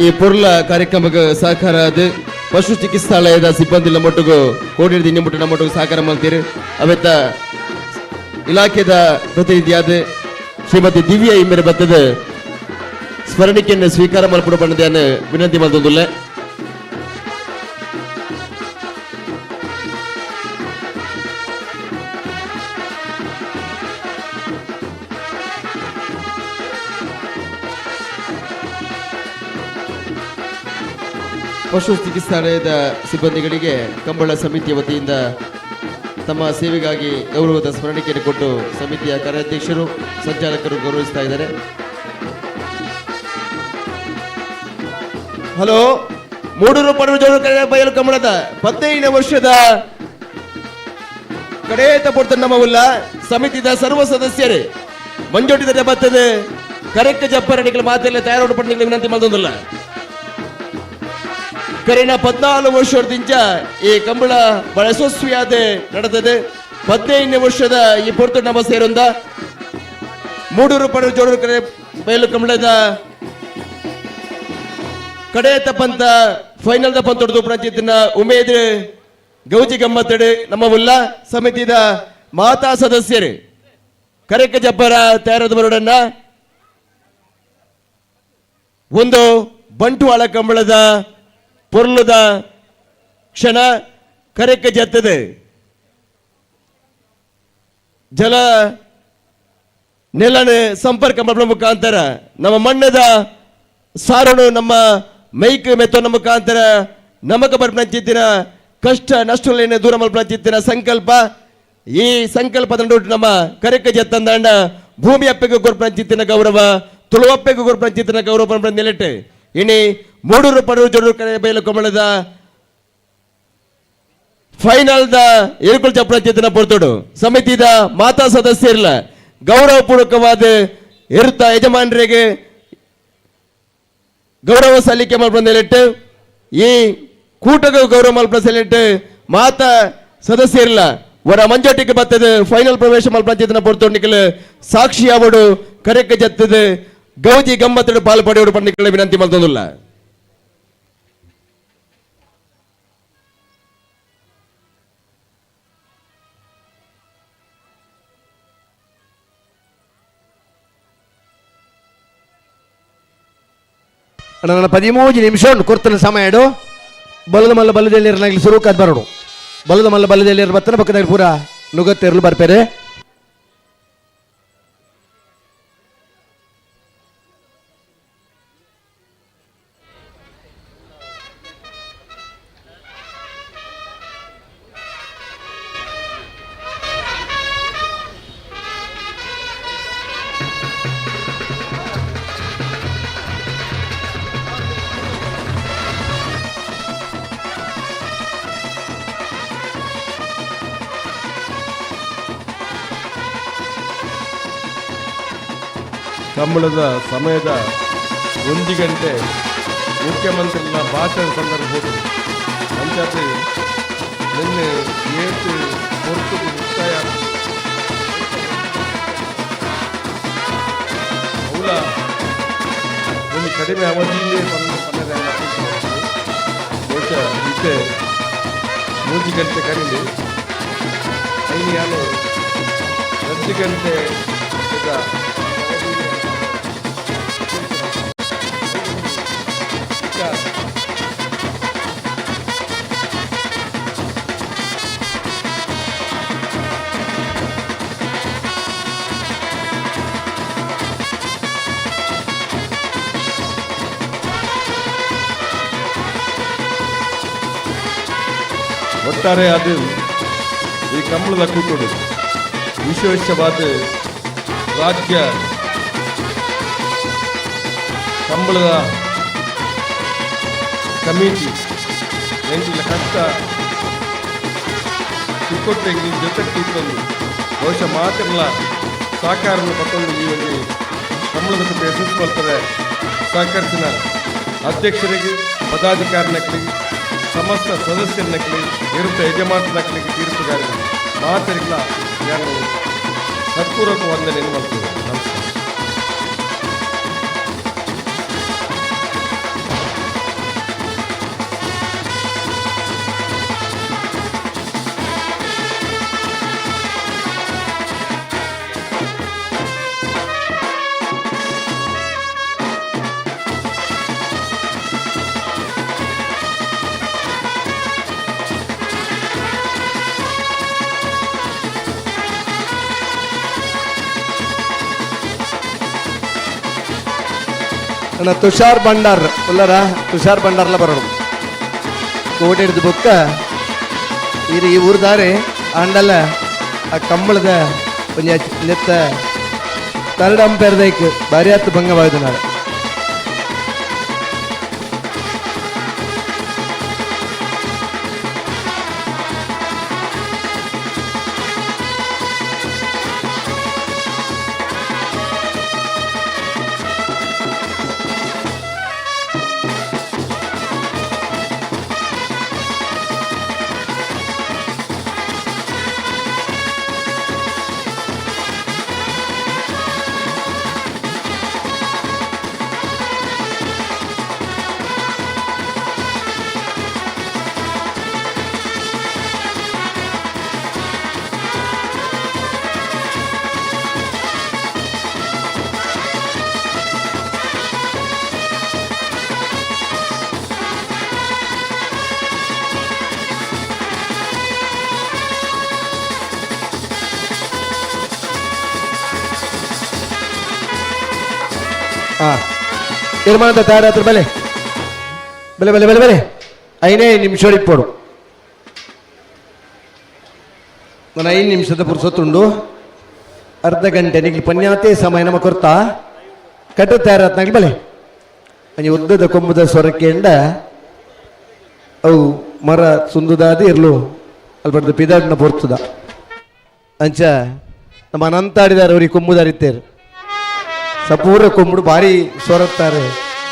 [SPEAKER 6] ಈ ಪೊರ್ಲ ಕಾರ್ಯಕ್ರಮಕ್ಕೆ ಸಹಕಾರ ಅದು ಪಶು ಚಿಕಿತ್ಸಾಲಯದ ಸಿಬ್ಬಂದಿ ನಮ್ಮೊಟ್ಟಿಗೂ ಕೋಡಿ ಇನ್ನಿಮುಟ್ಟು ನಮ್ಮೊಟ್ಟಿಗೂ ಸಹಕಾರ ಮಾಡ್ತೀರಿ. ಅವೆತ್ತ ಇಲಾಖೆದ ಪ್ರತಿನಿಧಿಯಾದ ಶ್ರೀಮತಿ ದಿವ್ಯಾ ಇಮ್ಮೆರೆ ಬತ್ತದ ಸ್ಮರಣಿಕೆಯನ್ನು ಸ್ವೀಕಾರ ಮಲ್ಪಡು ಬಣ್ಣದನ್ನು ವಿನಂತಿ ಮಾಡ್ತೊಂದುಲ್ಲೆ. ಪಶು ಚಿಕಿತ್ಸಾಲಯದ ಸಿಬ್ಬಂದಿಗಳಿಗೆ ಕಂಬಳ ಸಮಿತಿಯ ವತಿಯಿಂದ ತಮ್ಮ ಸೇವೆಗಾಗಿ ಗೌರವದ ಸ್ಮರಣಿಕೆಯನ್ನು ಕೊಟ್ಟು ಸಮಿತಿಯ ಕಾರ್ಯಾಧ್ಯಕ್ಷರು ಸಂಚಾಲಕರು ಗೌರವಿಸ್ತಾ ಇದ್ದಾರೆ. ಹಲೋ, ಮೂಡೂರು ಪಡೂರು ಜೋಡುಕರೆ ಬಯಲು ಕಂಬಳದ 15 ವರ್ಷದ ಕಡೇತ ಪೊರ್ತ ನಮ್ಮವುಲ್ಲ ಸಮಿತಿದ ಸರ್ವ ಸದಸ್ಯರೇ ಮಂಜೋಟಿದ ಬರ್ತದೆ ಕರೆಕ್ಕ ಜಪ್ಪರಣಿಗಳ ಮಾತೆಲ್ಲ ತಯಾರು ಪಡೆದ ವಿನಂತಿ ಮಾಡ್ದೊಂದಿಲ್ಲ. ಕರಿನ 14 ವರ್ಷದಿಂದ ಈ ಕಂಬಳ ಬಹಳ ಯಶಸ್ವಿಯಾದ ನಡೆದದೆ. 15 ವರ್ಷದ ಈ ಪೊರ್ತು ನಮ್ಮ ಸೇರೊಂದ ಮೂಡೂರು ಪಡೂರು ಜೋಡೂರು ಕರೆ ಬಯಲು ಕಂಬಳದ ಕಡೆ ತಪ್ಪಂತ ಫೈನಲ್ ತಪ್ಪಂತ ದೊಡ್ಡದು ಪ್ರಂಚಿತ್ತಿನ ಉಮೇದ್ ಗೌಜಿ ಗಮ್ಮತ್ತಡು ನಮ್ಮ ಉಲ್ಲ ಸಮಿತಿದ ಮಾತಾ ಸದಸ್ಯರು ಕರೆಕ್ಕ ಜಬ್ಬರ ತಯಾರದ ಬರೋಡನ್ನ ಒಂದು ಬಂಟುವಾಳ ಕಂಬಳದ ಪೊರ್ಲದ ಕ್ಷಣ ಕರೆಕ್ಕ ಜತ್ತದೆ ಜಲ ನೆಲನೆ ಸಂಪರ್ಕ ಮಾಡುವ ಮುಖಾಂತರ ನಮ್ಮ ಮಣ್ಣದ ಸಾರನು ನಮ್ಮ ಮೈಕ್ ಮೆತ್ತನ ಮುಖಾಂತರ ನಮಕ ಬರ್ಪಂಚಿತ್ತಿನ ಕಷ್ಟ ನಷ್ಟಗಳನ್ನ ದೂರ ಮಲ್ಪಂಚಿತ್ತಿನ ಸಂಕಲ್ಪ. ಈ ಸಂಕಲ್ಪದ ನಮ್ಮ ಕರೆಕ್ಕ ಜತ್ತಂದಾಂಡ ಭೂಮಿ ಅಪ್ಪೆಗೆ ಕೊರ್ಪಂಚಿತ್ತಿನ ಗೌರವ ತುಳುವಪ್ಪೆಗೆ ಕೊರ್ಪಂಚಿತ್ತಿನ ಗೌರವ ನೆಲೆಟೆ ಇನಿ ಮೂಡೂರು ಪಡೂರು ಜೋಡೂರು ಕರೆ ಬಯಲು ಕಂಬಳದ ಫೈನಲ್ the ಏರುಕುಲ್ ಚಪ್ರಚಿತನ ಪೊರ್ತುಡು ಸಮಿತಿದ ಮಾತಾ ಸದಸ್ಯರ್ಲ ಗೌರವಪೂರ್ವಕವಾದ ಎರುತ ಯಜಮಾನರಿಗೆ ಗೌರವ ಸಲ್ಲಿಕೆ ಮಲ್ಪಂದೇಳಿಟ್ಟು ಈ ಕೂಟಗ ಗೌರವ ಮಲ್ಪ ಸೆಲೆಕ್ಟ್ ಮಾತಾ ಸದಸ್ಯರಿಲ್ಲ ವರ ಮಂಜೋಟಿಗೆ ಬರ್ತದೆ ಫೈನಲ್ ಪ್ರವೇಶ ಮಲ್ಪಂಚಿತನ ಪೊರ್ತೊಂಡಿಕಲ್ ಸಾಕ್ಷಿ ಅವಡು ಕರೆಕ್ ಜತ್ತದ ಗೌಜಿ ಗಮ್ಮತ್ತಡು ಪಾಲು ಪಡೆಯೋಡು ಪಂಡಿಕಲ ವಿನಂತಿ ಮಲ್ತೊಂದುಲ್ಲ.
[SPEAKER 8] ನನ್ನ 13 ನಿಮಿಷ ಉಂಟು ಕೊರ್ತನ ಸಮಯ ಇಡು. ಬಲದ ಮಲ್ಲ ಬಲದಲ್ಲಿ ಸುರುಕಾದ್ ಬರೋಡು ಬಲದ ಮಲ್ಲ ಬಲದಲ್ಲಿ ಬತ್ತನ ಪಕ್ಕದಾಗ ಪೂರ ನುಗತ್ತೆರಲು ಬರ್ಪೇರೆ.
[SPEAKER 7] ಕಂಬಳದ ಸಮಯದ 1 ಗಂಟೆ ಮುಖ್ಯಮಂತ್ರಿಗಳ ಭಾಷಣ ಸಂದರ್ಭ ಅಂಚಾತ್ ನಿನ್ನೆ ಏತು ಹೊರತು ಮುಕ್ತಾಯ ಅವಳ ಒಂದು ಕಡಿಮೆ ಅವಧಿಯಲ್ಲಿ ಬಹುಶಃ ಇತ್ತೆ 3 ಗಂಟೆ ಕರೀಲಿ ಐದು ಯಾನು 2 ಗಂಟೆ ಒಟ್ಟಾರೆ ಅದು ಈ ಕಂಬಳದ ಕೂಟೋಡು ವಿಶೇಷವಾದ ರಾಜ್ಯ ಕಂಬಳದ ಕಮಿಟಿ ಎಂಟಿನ ಕಷ್ಟ ಸುಕ್ಕೊಟ್ಟೆ ಜೊತೆ ಕೂತ್ಕೊಂಡು ಬಹುಶಃ ಮಾತ್ರಲ್ಲ ಸಹಕಾರವನ್ನು ಪತ್ತೊಂದು ಈ ಒಂದು ಕಂಬಳದ ಕೂಟ ಯಶಸ್ಸು ಮಾಡ್ತಾರೆ. ಸಹಕರಿಸಿನ ಅಧ್ಯಕ್ಷರಿಗೆ, ಪದಾಧಿಕಾರಿನಕ್ಕಳಿಗೆ, ಸಮಸ್ತ ಸದಸ್ಯರನ್ನಕ್ಕಲಿ, ಇರುತ್ತೆ ಯಜಮಾನನಕ್ಕಲಿಗೆ, ತೀರ್ಪುಗಾರರಿಗೆ ಮಾತರಿಗಳ ನಾನು ಸತ್ಪೂರ್ವಕ ವಂದನೆಯನ್ನು ಮಾಡ್ತೇನೆ. ನಮಸ್ಕಾರ.
[SPEAKER 8] ಅಣ್ಣ ತುಷಾರ್ ಭಂಡಾರ್ ಉಲ್ಲರ ತುಷಾರ್ ಭಂಡಾರ್ಲ ಬರೋಣ ಕೋಟೆ ಹಿಡಿದು ಬೊಕ್ಕ ಇರು ಈ ಊರ್ದಾರೆ ಆಂಡಲ್ಲ ಆ ಕಂಬಳದ ಒಂಜಿ ನೆತ್ತ ತರಡ್ ಅಂಪೇರ್ದೈಕ್ ಬಾರಿ ಹತ್ತು ಭಂಗವಾದ ನಾಳೆ. ತೀರ್ಮಾನದ ತಯಾರಾತ್ರ ಬೆಲೆ ಬೆಲೆ ಬೆಲೆ ಬೆಲೆ ಬೆಲೆ 5 ನಿಮಿಷ ಇಪ್ಪೋಡು. ನಾನು 5 ನಿಮಿಷದ ಪುರ್ಸೊತ್ತುಂಡು ಅರ್ಧ ಗಂಟೆ ನಿಗ್ಲಿ ಪನ್ಯಾತೆ ಸಮಯ ನಮ್ಮ ಕೊರ್ತಾ ಕಟ್ಟು ತಯಾರಾತ್ನಾಗ್ಲಿ ಬಲೆ ಅಂಜಿ ಉದ್ದದ ಕೊಂಬುದ ಸ್ವರಕ್ಕೆಂಡ ಅವು ಮರ ಸುಂದುದಾದ ಇರ್ಲು ಅಲ್ಪಡ್ದು ಪಿದಾಡ್ನ ಪೊರ್ತುದ ಅಂಚ ನಮ್ಮ ಅನಂತಾಡಿದಾರೆ ಅವ್ರಿಗೆ ಕೊಂಬುದಾರಿತ್ತೇರು ಸಪೂರ ಕೊಂಬುಡು ಭಾರಿ ಸೊರತ್ತಾರೆ.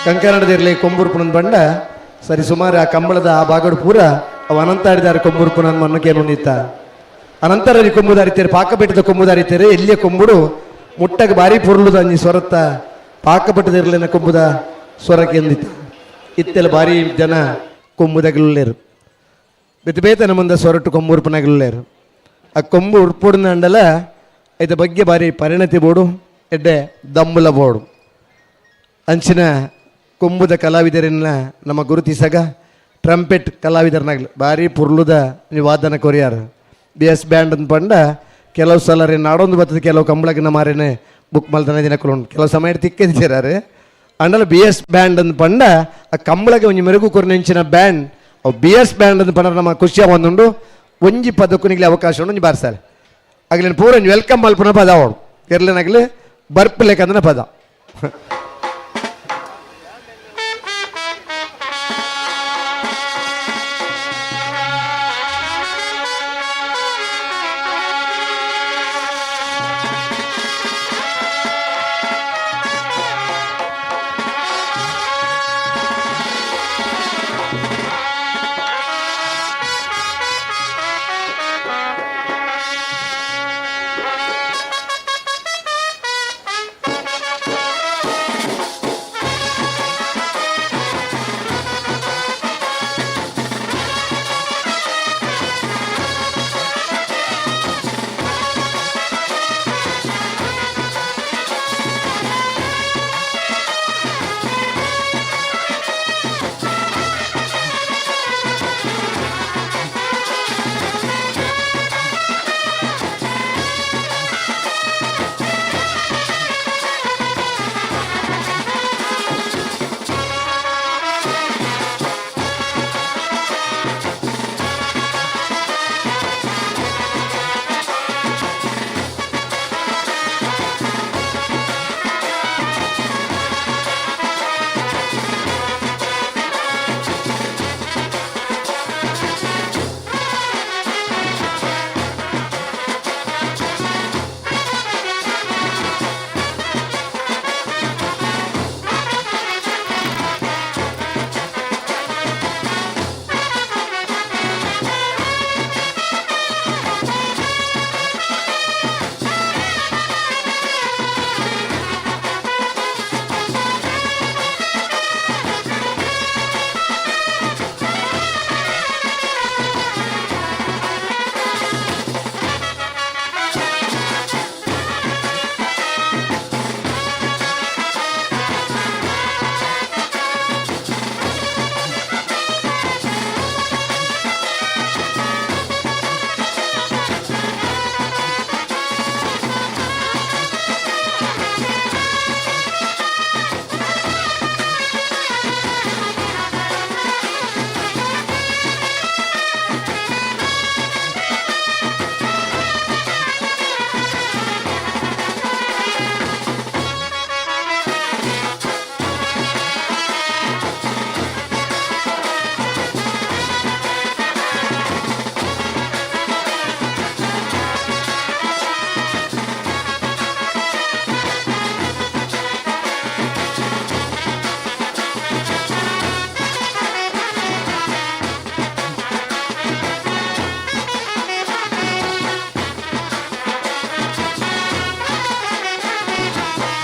[SPEAKER 8] ಕಂಕನಾಡದಿರಲಿ ಕೊಂಬುರ್ಪುನಂದು ಬಂಡ ಸರಿ ಸುಮಾರು ಆ ಕಂಬಳದ ಆ ಭಾಗಡು ಪೂರ ಅವು ಅನಂತಾಡಿದಾರೆ ಕೊಂಬುರ್ಪುನಂದು ಮನ್ನಕ್ಕೆ ಹೊಂದಿತ್ತ. ಅನಂತರ ಕೊಂಬುದಾರಿತ್ತೇರು ಪಾಕಪೆಟ್ಟದ ಕೊಂಬುದಾರಿತ್ತೇರು ಎಲ್ಲಿಯ ಕೊಂಬುಡು ಮುಟ್ಟಗೆ ಭಾರಿ ಪುರ್ಲುದ ಅಂಜಿ ಸ್ವರತ್ತ ಪಾಕಪಟ್ಟದಿರಲಿನ ಕೊಂಬುದ ಸ್ವರಕ್ಕೆ ಎಂದಿತ್ತ. ಇತ್ತೆಲ್ಲ ಭಾರಿ ಜನ ಕೊಂಬುದಗಲ್ಲೇರು ಬೇತೆ ಬೇತನ ಮುಂದೆ ಸೊರಟು ಕೊಂಬುರ್ಪುನಗಲ್ಲೇರು. ಆ ಕೊಂಬು ಉರ್ಪುಡ್ನಂಡಲ ಐತ ಬಗ್ಗೆ ಭಾರಿ ಪರಿಣತಿ ಬೋಡು ಎಡ್ಡೆ ದಮ್ಮುಲ ಬೋಡು. ಅಂಚಿನ ಕೊಂಬುದ ಕಲಾವಿದರನ್ನ ನಮ್ಮ ಗುರುತಿಸಗ ಟ್ರಂಪೆಟ್ ಕಲಾವಿದರನ್ನಾಗಲಿ ಭಾರಿ ಪುರ್ಲುದ ವಾದನ ಕೊರಿಯಾರು. ಬಿ ಎಸ್ ಬ್ಯಾಂಡ್ ಅಂತ ಪಂಡ ಕೆಲವು ಸಲ ರೀ ನಾಡೊಂದು ಬರ್ತದೆ, ಕೆಲವು ಕಂಬಳಕ್ಕೆ ಮಾರೇನೆ ಬುಕ್ ಮಲ್ತನ ದಿನಕ್ಕೂ ಕೆಲವು ಸಮಯ ತಿಕ್ಕಿದ್ದೀರಾರೆ. ಅಂಡಲ ಬಿ ಎಸ್ ಬ್ಯಾಂಡ್ ಅಂತ ಪಂಡ ಆ ಕಂಬಳಗೆ ಒಂಜಿ ಮೆರುಗು ಕೊರ್ನೆಂಚಿನ ಬ್ಯಾಂಡ್ ಅವು ಬಿ ಎಸ್ ಬ್ಯಾಂಡ್ ಅಂತ ಪಂಡ ನಮ್ಮ ಖುಷಿಯ ಒಂದುಂಡು. ಒಂಜಿ ಪದಕ್ಕೂ ನಿಗ್ಲಿ ಅವಕಾಶ ಉಂಡು ಒಂಜಿ ಬಾರ್ಸಾಲೆ ಆಗಲಿ ಪೂರ ಒಂಜಿ welcome ಮಲ್ಪುನ ಪದ ಅವಳು ಎರ್ಲೆನಾಗಲಿ ಬರ್ಪುಲೇಕಂದ್ರೆ ಪದ.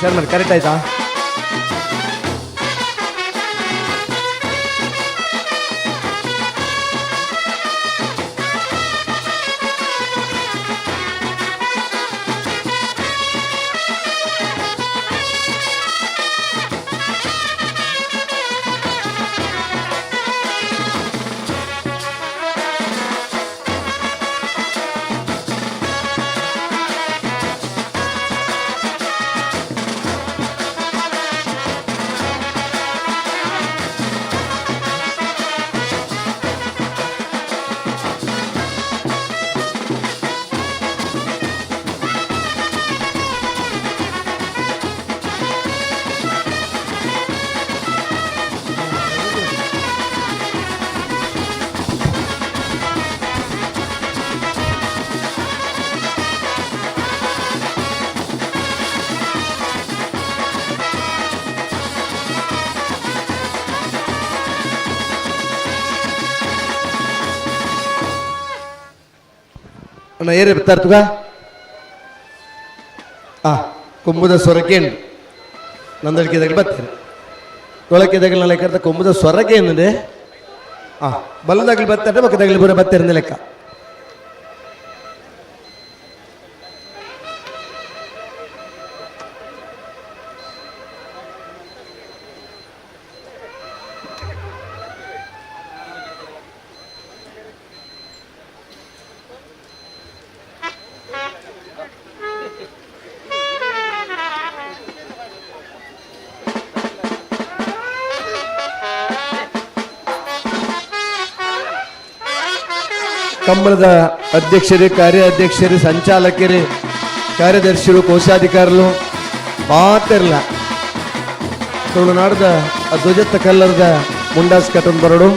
[SPEAKER 8] ಶೇರ್ ಮಾಡಿ ಕರೆಕ್ಟ್ ಆಯ್ತಾ? ಅಣ್ಣ ಏರೆ ತರ್ತುಗ ಆ ಕೊಂಬುದ ಸೊರಕೆ ನಂದಳಿಕೆದಾಗ ಬರ್ತಾರೆ ತೊಳಕೆದಾಗ ಲೆಕ್ಕ ಕೊಂಬುದ ಸೊರಕೆ ಏನಂದ್ರೆ ಆ ಬಲ್ಲದಾಗಲಿ ಬರ್ತಾರೆ ಬಕ್ಕದಾಗಲಿ ಬರೋ ಬರ್ತಾರೆ ಲೆಕ್ಕ. ಕಂಬಳದ ಅಧ್ಯಕ್ಷರು, ಕಾರ್ಯಾಧ್ಯಕ್ಷರು, ಸಂಚಾಲಕರು, ಕಾರ್ಯದರ್ಶಿಗಳು, ಕೋಶಾಧಿಕಾರಿಗಳು ಮಾತಿರಲ್ಲ. ತುಳುನಾಡದ ಧ್ವಜತ್ತ ಕಲ್ಲರದ ಮುಂಡಾಸ್ ಕಟ್ಟನ್ ಬರಡು.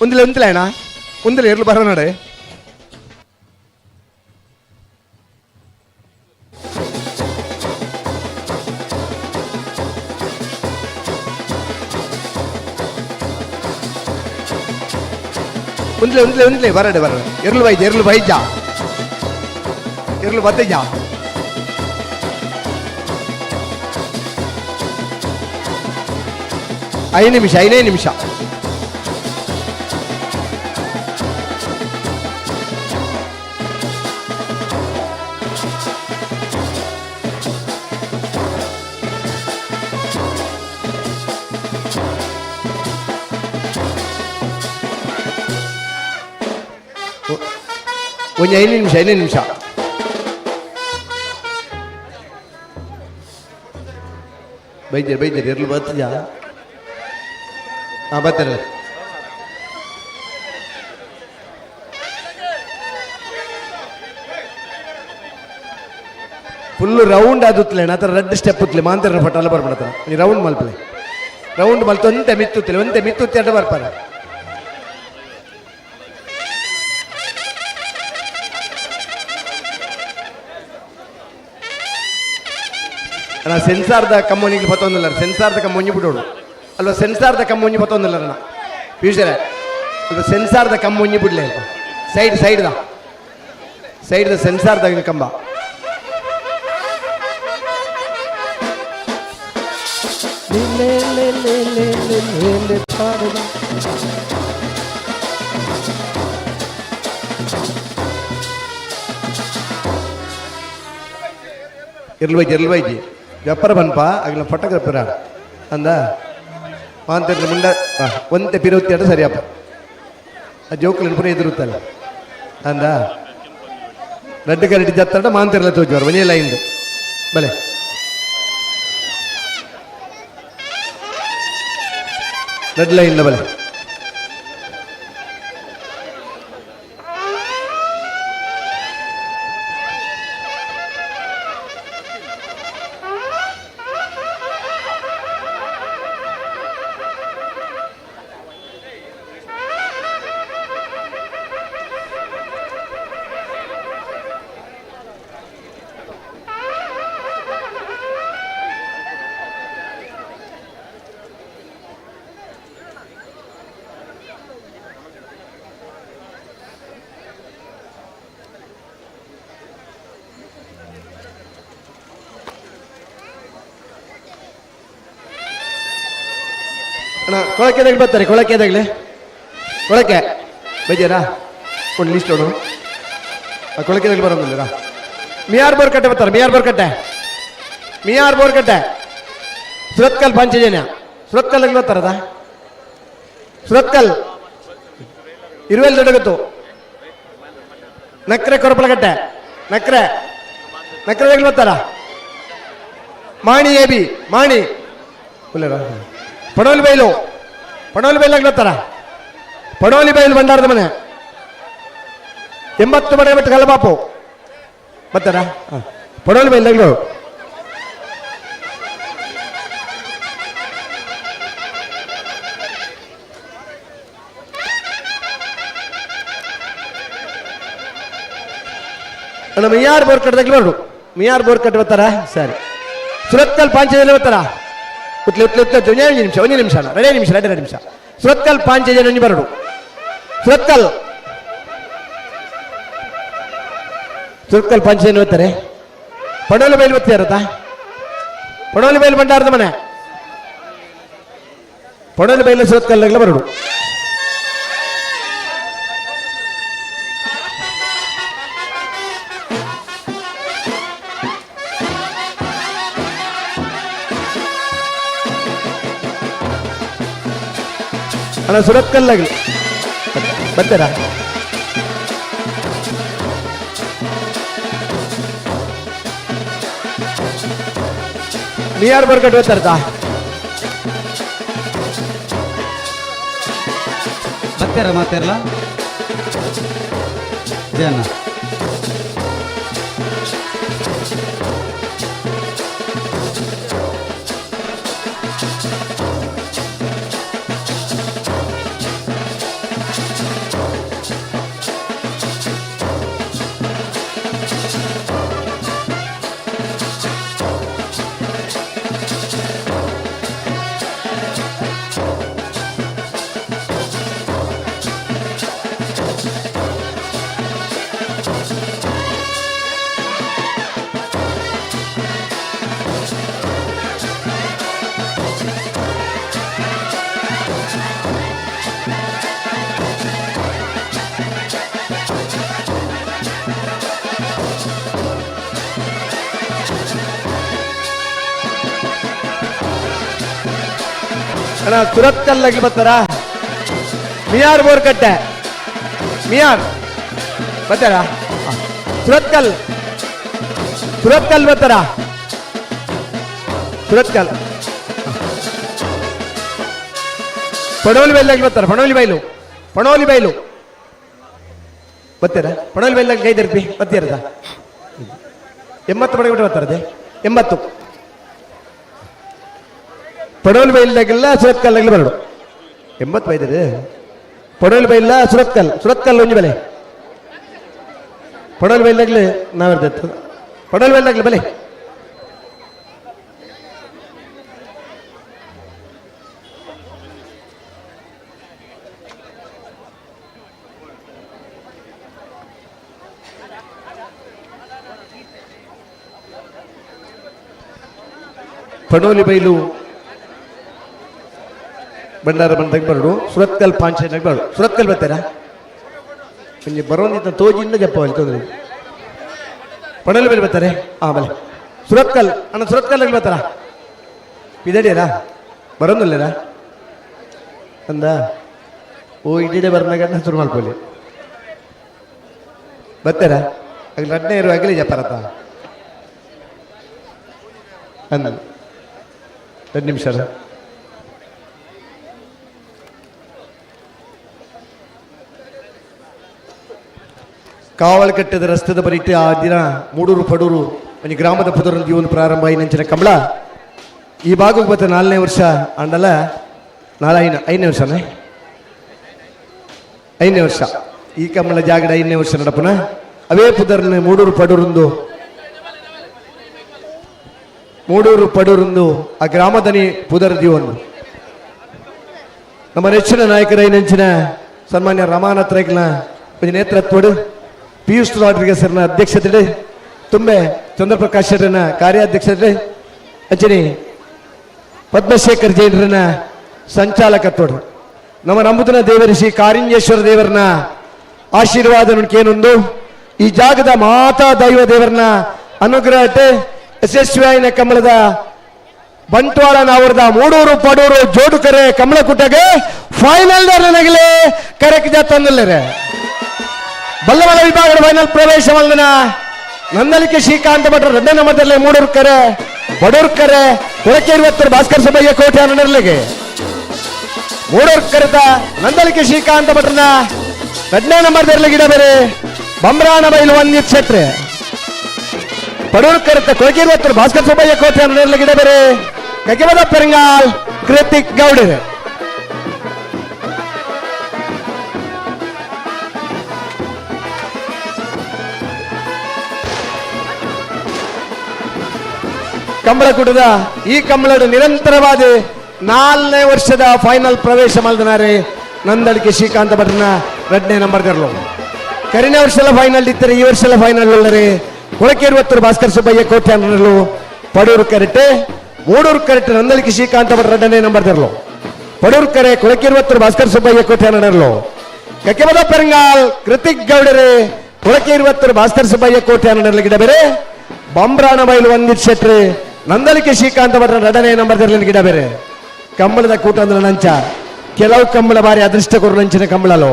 [SPEAKER 8] ಒಂದಿಲ್ಲ ಒಂದಿಲ್ಲ ಅಣ್ಣ, ಒಂದಿಲ್ಲ ಇರ್ಲು ಬರೋ ನಡೆ. ಒಂದಿಲ್ಲ ಒಂದಿಲ್ಲ ಒಂದಿಲ್ಲ ಬರಡೆ ಬರಡೆ ಎರ್ಲು ಬೈಜ ಎರ್ಲು ಬೈಜ ಎರ್ಲು ಬತ್ತಜ. 5 ನಿಮಿಷ 5 ನಿಮಿಷ. ಒಂದು 5 ನಿಮಿಷ 5 ನಿಮಿಷ. ಬೈಜರ್ ಬೈಜರ್ ಎರ್ಲು ಬರ್ತಜಾ? ಹಾಂ ಬರ್ತಾರೆ. ಫುಲ್ ರೌಂಡ್ ಆದುತ್ತಲೆ ಆ ಥರ ರೆಡ್ ಸ್ಟೆಪ್ ಉತ್ತಲೆ ಮಾಂತರ ಫಟಲ್ಲ ಬರ್ಬಿಡತ್ತ. ಈ ರೌಂಡ್ ಮಲ್ಪಲೆ ರೌಂಡ್ ಮಲ್ತು ಒಂತೆ ಮಿತ್ತುತ್ತಲೆ ಒಂತೆ ಮಿತ್ತುತ್ತೆ ಅಡ್ಡ ಬರ್ಪಾರೆ. ಅಣ್ಣ ಸೆನ್ಸಾರ್ದ ಕಮ್ಮನಿಗೆ ಬತ್ತೊಂದಿಲ್ಲ, ಸೆನ್ಸಾರ್ದ ಕಮ್ಮೊಂಜಿ ಬಿಡೋಡು ಅಲ್ವಾ? ಸೆನ್ಸಾರ್ದ ಕಮ್ಮೊಂಜಿ ಬತ್ತೊಂದಿಲ್ಲ ಅಣ್ಣ ಫ್ಯೂಚರೇ ಅಲ್ವಾ? ಸೆನ್ಸಾರ್ದ ಕಮ್ಮೊಂಜಿ ಬಿಡಲೇ ಅಲ್ವಾ? ಸೈಡ್ ಸೈಡ್ದ ಸೈಡ್ದ ಸೆನ್ಸಾರ್ದ ಕಂಬ. ಲೇ ಲೇ ಲೇ ಲೇ ಲೇ ಲೇ ಲೇ ಪಾಡುದ.
[SPEAKER 3] ಇರ್ಲ್ವೈಜಿ ಇರ್ಲ್ವೈಜಿ ಜಪ್ಪರ ಬನ್ಪ ಅಗಲ ಫೋಟೋಗ್ರಾಫರ ಅಂದ ಮಾಂತರ್ಲ ಮುಂಡ ಒಂತೆ ಪಿರುತ್ತಿ ಅಡ ಸರಿಯಪ್ಪ. ಆ ಜೋಕುలను ಪೂರ ಎದುರುತ್ತಲ್ಲ ಅಂದ ರಡ್ಡು ಕರಡಿ ಜತ್ತಡ ಮಾಂತಿರ್ಲ ತೋಜುವರು ಒಂದೇ ಲೈನ್ ಬಲೆ. ರೆಡ್ ಲೈನ್ ಬಲೆ. ಅಣ್ಣ ಕೊಳಕೆದಾಗಲಿ ಬರ್ತಾರೆ, ಕೊಳಕೆದಾಗಲಿ ಕೊಳಕೆ ಬೈದ್ಯಾರಾ ಒಂದು ಲಿಸ್ಟ್ ನೋಡು. ಆ ಕೊಳಕೆದಾಗಲಿ ಬರೋದಿಲ್ಲ. ಮಿಯಾರ್ ಬೋರ್ಕಟ್ಟೆ ಬರ್ತಾರೆ, ಮಿಯಾರ್ ಬೋರ್ಕಟ್ಟೆ, ಮಿಯಾರ್ ಬೋರ್ಕಟ್ಟೆ, ಸುರತ್ಕಲ್ ಪಂಚಜನ, ಸುರತ್ಕಲ್ ಬರ್ತಾರದ, ಸುರತ್ಕಲ್ ಇರುವೆಲ್ ದೊಡ್ಡಗತ್ತು, ನಕ್ರೆ ಕೊರಪಲಗಟ್ಟೆ, ನಕ್ರೆ ನಕ್ರೆದಾಗಲಿ ಬರ್ತಾರ, ಮಾಣಿ ಎ ಬಿ ಮಾಣಿ ಉಲ್ಲೇರ, ಪಡೋಲಿ ಬೈಲು, ಪಡೋಲಿ ಬೈಲಾಗ್ಲತ್ತಾರ, ಪಡೋಲಿ ಬೈಲು ಭಂಡಾರದ ಮನೆ, 80 ಮನೆ ಬಿಟ್ಟು ಕಲ್ಲಬಾಪು ಬರ್ತಾರ, ಪಡೋಲಿ ಬೈಲಾಗ್ಲು. ಅಣ್ಣ ಮಿಯಾರ್ ಬೋರ್ ಕಟ್ಟದಾಗ್ಲಿ ಬರೋಡು, ಮಿಯಾರ್ ಬೋರ್ ಕಟ್ಟ ಬರ್ತಾರ, ಸರಿ. ಸುರತ್ಕಲ್ ಪಾಂಚದಲ್ಲಿ ಬರ್ತಾರ, ಉತ್ಲೆ ಉತ್ಲೆ ಉತ್ಲೆ ಒಂದೇ ನಿಮಿಷ, ಒಂದೇ ನಿಮಿಷ ಅಣ್ಣ, ಎರಡೇ ನಿಮಿಷ, ಎರಡೇ ನಿಮಿಷ. ಸುರತ್ಕಲ್ ಪಾಂಚಜನ ಒಂಜಿ ಬರಡು, ಸುರತ್ಕಲ್ ಸುರತ್ಕಲ್ ಪಾಂಚಜನ ಬರ್ತಾರೆ, ಪಡೋಲಿ ಬೈಲು ಬರ್ತೀರತ್ತ, ಪಡೋಲಿ ಬೈಲು ಭಂಡಾರದ ಮನೆ, ಪಡೋಲಿ ಬೈಲು ಸುರತ್ಕಲ್ ಬರಡು. ಅಣ್ಣ ಸುರತ್ಕಲ್ಲಾಗಲಿ ಬರ್ತಾರಾ? ನೀ ಯಾರು ಬರ್ಕಟ್ಟು ಬರ್ತಾರತಾ?
[SPEAKER 1] ಬರ್ತಾರ ಮಾತಾರಲ್ಲ ಜನ.
[SPEAKER 8] ಅಣ್ಣ ಸುರತ್ಕಲ್ಲಾಗಿ ಬರ್ತಾರಾ? ಮಿಯಾರ್ ಬೋರ್ಕಟ್ಟೆ, ಮಿಯಾರ್ ಬರ್ತಾರಾ? ಸುರತ್ಕಲ್, ಸುರತ್ಕಲ್ ಬರ್ತಾರಾ? ಸುರತ್ಕಲ್ ಪಡೋಲಿ ಬೈಲಾಗಿ ಬರ್ತಾರ, ಪಣೋಲಿ ಬೈಲು, ಪಣೋಲಿ ಬೈಲು ಬರ್ತಾರ? ಪಣೋಲಿ ಬೈಲಾಗಿ ಕೈ ದರ್ಪಿ ಬರ್ತೀರದ? 80 ಪಡೆಗೆ ಬಿಟ್ಟು ಬರ್ತಾರದೆ, 80 ಪಡೋಲಿ ಬೈಲ್ದಾಗೆಲ್ಲ ಸುರತ್ಕಲ್ಲಾಗಲಿ ಬರಡು. 80 ಬೈದರೆ ಪಡೋಲಿ ಬೈಲ ಸುರತ್ಕಲ್, ಸುರತ್ಕಲ್ ಒಂಜಿ ಬೆಲೆ, ಪಡೋಲಿ ಬೈಲ್ದಾಗಲಿ ನಾವಿರ್ತೈತೆ, ಪಡೋಲಿ ಬೈಲ್ದಾಗಲಿ ಬೆಲೆ. ಪಡೋಲಿ ಬೈಲು Bhandara ಬಂದಾಗ ಬರಡು ಸುರತ್ಕಲ್ ಪಾಂಚನಾಗ ಬರಡು ಸುರತ್ಕಲ್ ಬರ್ತಾರಾ ಒಂಜಿ ಬರೋಂದಿತ್ತ ತೋಜಿಂದ ಜಪ್ಪವಲ್ಲಿ ತೊಂದರೆ ಪಡಲು ಬೇರೆ ಬರ್ತಾರೆ. ಆಮೇಲೆ ಸುರತ್ಕಲ್ ಅಣ್ಣ, ಸುರತ್ಕಲ್ ಬರ್ತಾರಾ? ಪಿದಡಿಯರಾ ಬರೋದಿಲ್ಲರಾ ಅಂದ? ಓ ಇಡೀ ಬರ್ನಾಗ ಶುರು ಮಾಡ್ಕೊಳ್ಳಿ ಬರ್ತಾರಾ? ಆಗ ರಡ್ನೇ ಇರುವಾಗಲೇ ಜಪರತ ಅಂದ 2 ನಿಮಿಷ. ಕಾವಲಕಟ್ಟೆದ ರಸ್ತೆದ ಬರಿಟೆ ಆ ದಿನ ಮೂಡೂರು ಪಡೂರು ಒಂಜಿ ಗ್ರಾಮದ ಪುದರ ಜೀವನ ಪ್ರಾರಂಭ ನಂಚಿನ ಕಮಲ ಈ ಭಾಗಕ್ಕೆ ಬತ್ತ 4ನೇ ವರ್ಷ ಅಂಡಲ ನಾಳೆ 5ನೇ ವರ್ಷನೇ 5ನೇ ವರ್ಷ ಈ ಕಮಲ ಜಾಗಡ 5ನೇ ವರ್ಷ ನಡಪನ ಅವೇ ಪುದರ್ನ ಮೂಡೂರು ಪಡೂರುಂದು ಮೂಡೂರು ಪಡೂರುಂದು ಆ ಗ್ರಾಮದನಿ ಪುದರ್ ಜೀವನ ನಮ್ಮ ನೆಚ್ಚಿನ ನಾಯಕರ ನೆಂಚಿನ ಸನ್ಮಾನ್ಯ ರಮಾನಾಥ್ ರೈಕ್ನ ನೇತೃತ್ವಡು ಪಿಯೂಷ್ ರಾಡ್ರಿಗಸ್ ಅಧ್ಯಕ್ಷತೆ ತುಂಬೆ ಚಂದ್ರಪ್ರಕಾಶ್ ಶೆಟ್ಟರ್ನ ಕಾರ್ಯಾಧ್ಯಕ್ಷತೆ ಅಂಚನೆ ಪದ್ಮಶೇಖರ್ ಜೈನರನ್ನ ಸಂಚಾಲಕತ್ವಡು ನಮ್ಮ ನಂಬುದನ ದೇವರಿಸಿ ಕಾರಿಂಜೇಶ್ವರ ದೇವರನ್ನ ಆಶೀರ್ವಾದ ನುಣಕೇನೊಂದು ಈ ಜಾಗದ ಮಾತಾ ದೈವ ದೇವರನ್ನ ಅನುಗ್ರಹತೆ ಯಶಸ್ವಿಯಾಯಿನ ಕಮಲದ ಬಂಟ್ವಾಳ ನಾವರದ ಮೂಡೂರು ಪಡೂರು ಜೋಡುಕರೆ ಕಮಲಕುಟಗೆ ಫೈನಲ್ ನನಗಲೇ ಕರೆಕ್ ಜಾತಂದಲ್ಲರೆ ಬಲ್ಲವಲ ವಿಭಾಗದ ಫೈನಲ್ ಪ್ರವೇಶ ವಂದನ ನಂದಲಿಕೆ ಶ್ರೀಕಾಂತ ಭಟ್ರ 2ನೇ ನಂಬರ್ದಲ್ಲಿ ಮೂಡೂರು ಕರೆ ಬಡೂರು ಕರೆ ಕೊಳಕೇರಿ ಭಾಸ್ಕರ್ ಸುಬ್ಬಯ್ಯ ಕೋಟೆ ನೆರಳಿಗೆ ಮೂಡೂರು ಕರೆತ ನಂದಲಿಕೆ ಶ್ರೀಕಾಂತ ಭಟ್ರನ 2ನೇ ನಂಬರ್ದಲ್ಲಿ ಗಿಡ ಬೇರೆ ಬಮ್ರಾನ ಬೈಲು ವಂದಿತ್ ಶೆಟ್ರೆ ಪಡೂರು ಕರೆತ ಕೊಳಕೇರಿ ಭಾಸ್ಕರ್ ಸುಬ್ಬಯ್ಯ ಕೋಟೆ ನೆರಳಿಗೆ ಗಿಡ ಬೇರೆ ಕಕೆಬದ ಪೆರಂಗಾಲ್ ಕೃತಿಕ್ ಗೌಡರು. ಕಂಬಳಕೂಟದ ಈ ಕಂಬಳಡು ನಿರಂತರವಾದ 4ನೇ ವರ್ಷದ ಫೈನಲ್ ಪ್ರವೇಶ ಮಾಡಿದನಾರೆ ನಂದಳಿಕೆ ಶ್ರೀಕಾಂತ ಭಟ್ರನ 2ನೇ ನಂಬರ್ ದರ್ಲು ಕರಿನ ವರ್ಷದ ಫೈನಲ್ ಇತ್ತರೆ ಈ ವರ್ಷದ ಫೈನಲ್ ಉಳ್ಳರೆ ಕೊಳಕೇರುವತ್ತರು ಭಾಸ್ಕರ್ ಸುಬ್ಬಯ್ಯ ಕೋಟೆ ಅನ್ನಲು ಪಡೂರು ಕರೆಟೆ ಮೂಡೂರು ಕರೆಟೆ ನಂದಳಿಕೆ ಶ್ರೀಕಾಂತ ಭಟ್ರ 2ನೇ ನಂಬರ್ ದರ್ಲು ಪಡೂರು ಕರೆ ಕೊಳಕೇರುವತ್ತರು ಭಾಸ್ಕರ್ ಸುಬ್ಬಯ್ಯ ಕೋಟೆ ಅನ್ನಲು ಕಕೆಬದ ಪೆರಂಗಾಲ್ ಕೃತಿಕ್ ಗೌಡರೆ ಕೊಳಕೇರುವತ್ತರು ಭಾಸ್ಕರ್ ಸುಬ್ಬಯ್ಯ ಕೋಟೆ ಅನ್ನಲು ಗಿಡ ಬೇರೆ ಬಂಬ್ರಾಣ ಬೈಲು ವಂದಿತ್ ಶೆಟ್ರೆ ನಂದಲಿಕೆ ಶ್ರೀಕಾಂತ ಭಟ್ರ 2ನೇ ನಂಬರ್ ಗಿಡ ಬೇರೆ ಕಂಬಳದ ಕೂಟ ಅಂದ್ರೆ ನಂಚ ಕೆಲವು ಕಂಬಳ ಬಾರಿ ಅದೃಷ್ಟ ಕೊರು ನಂಚಿನ ಕಂಬಳಲು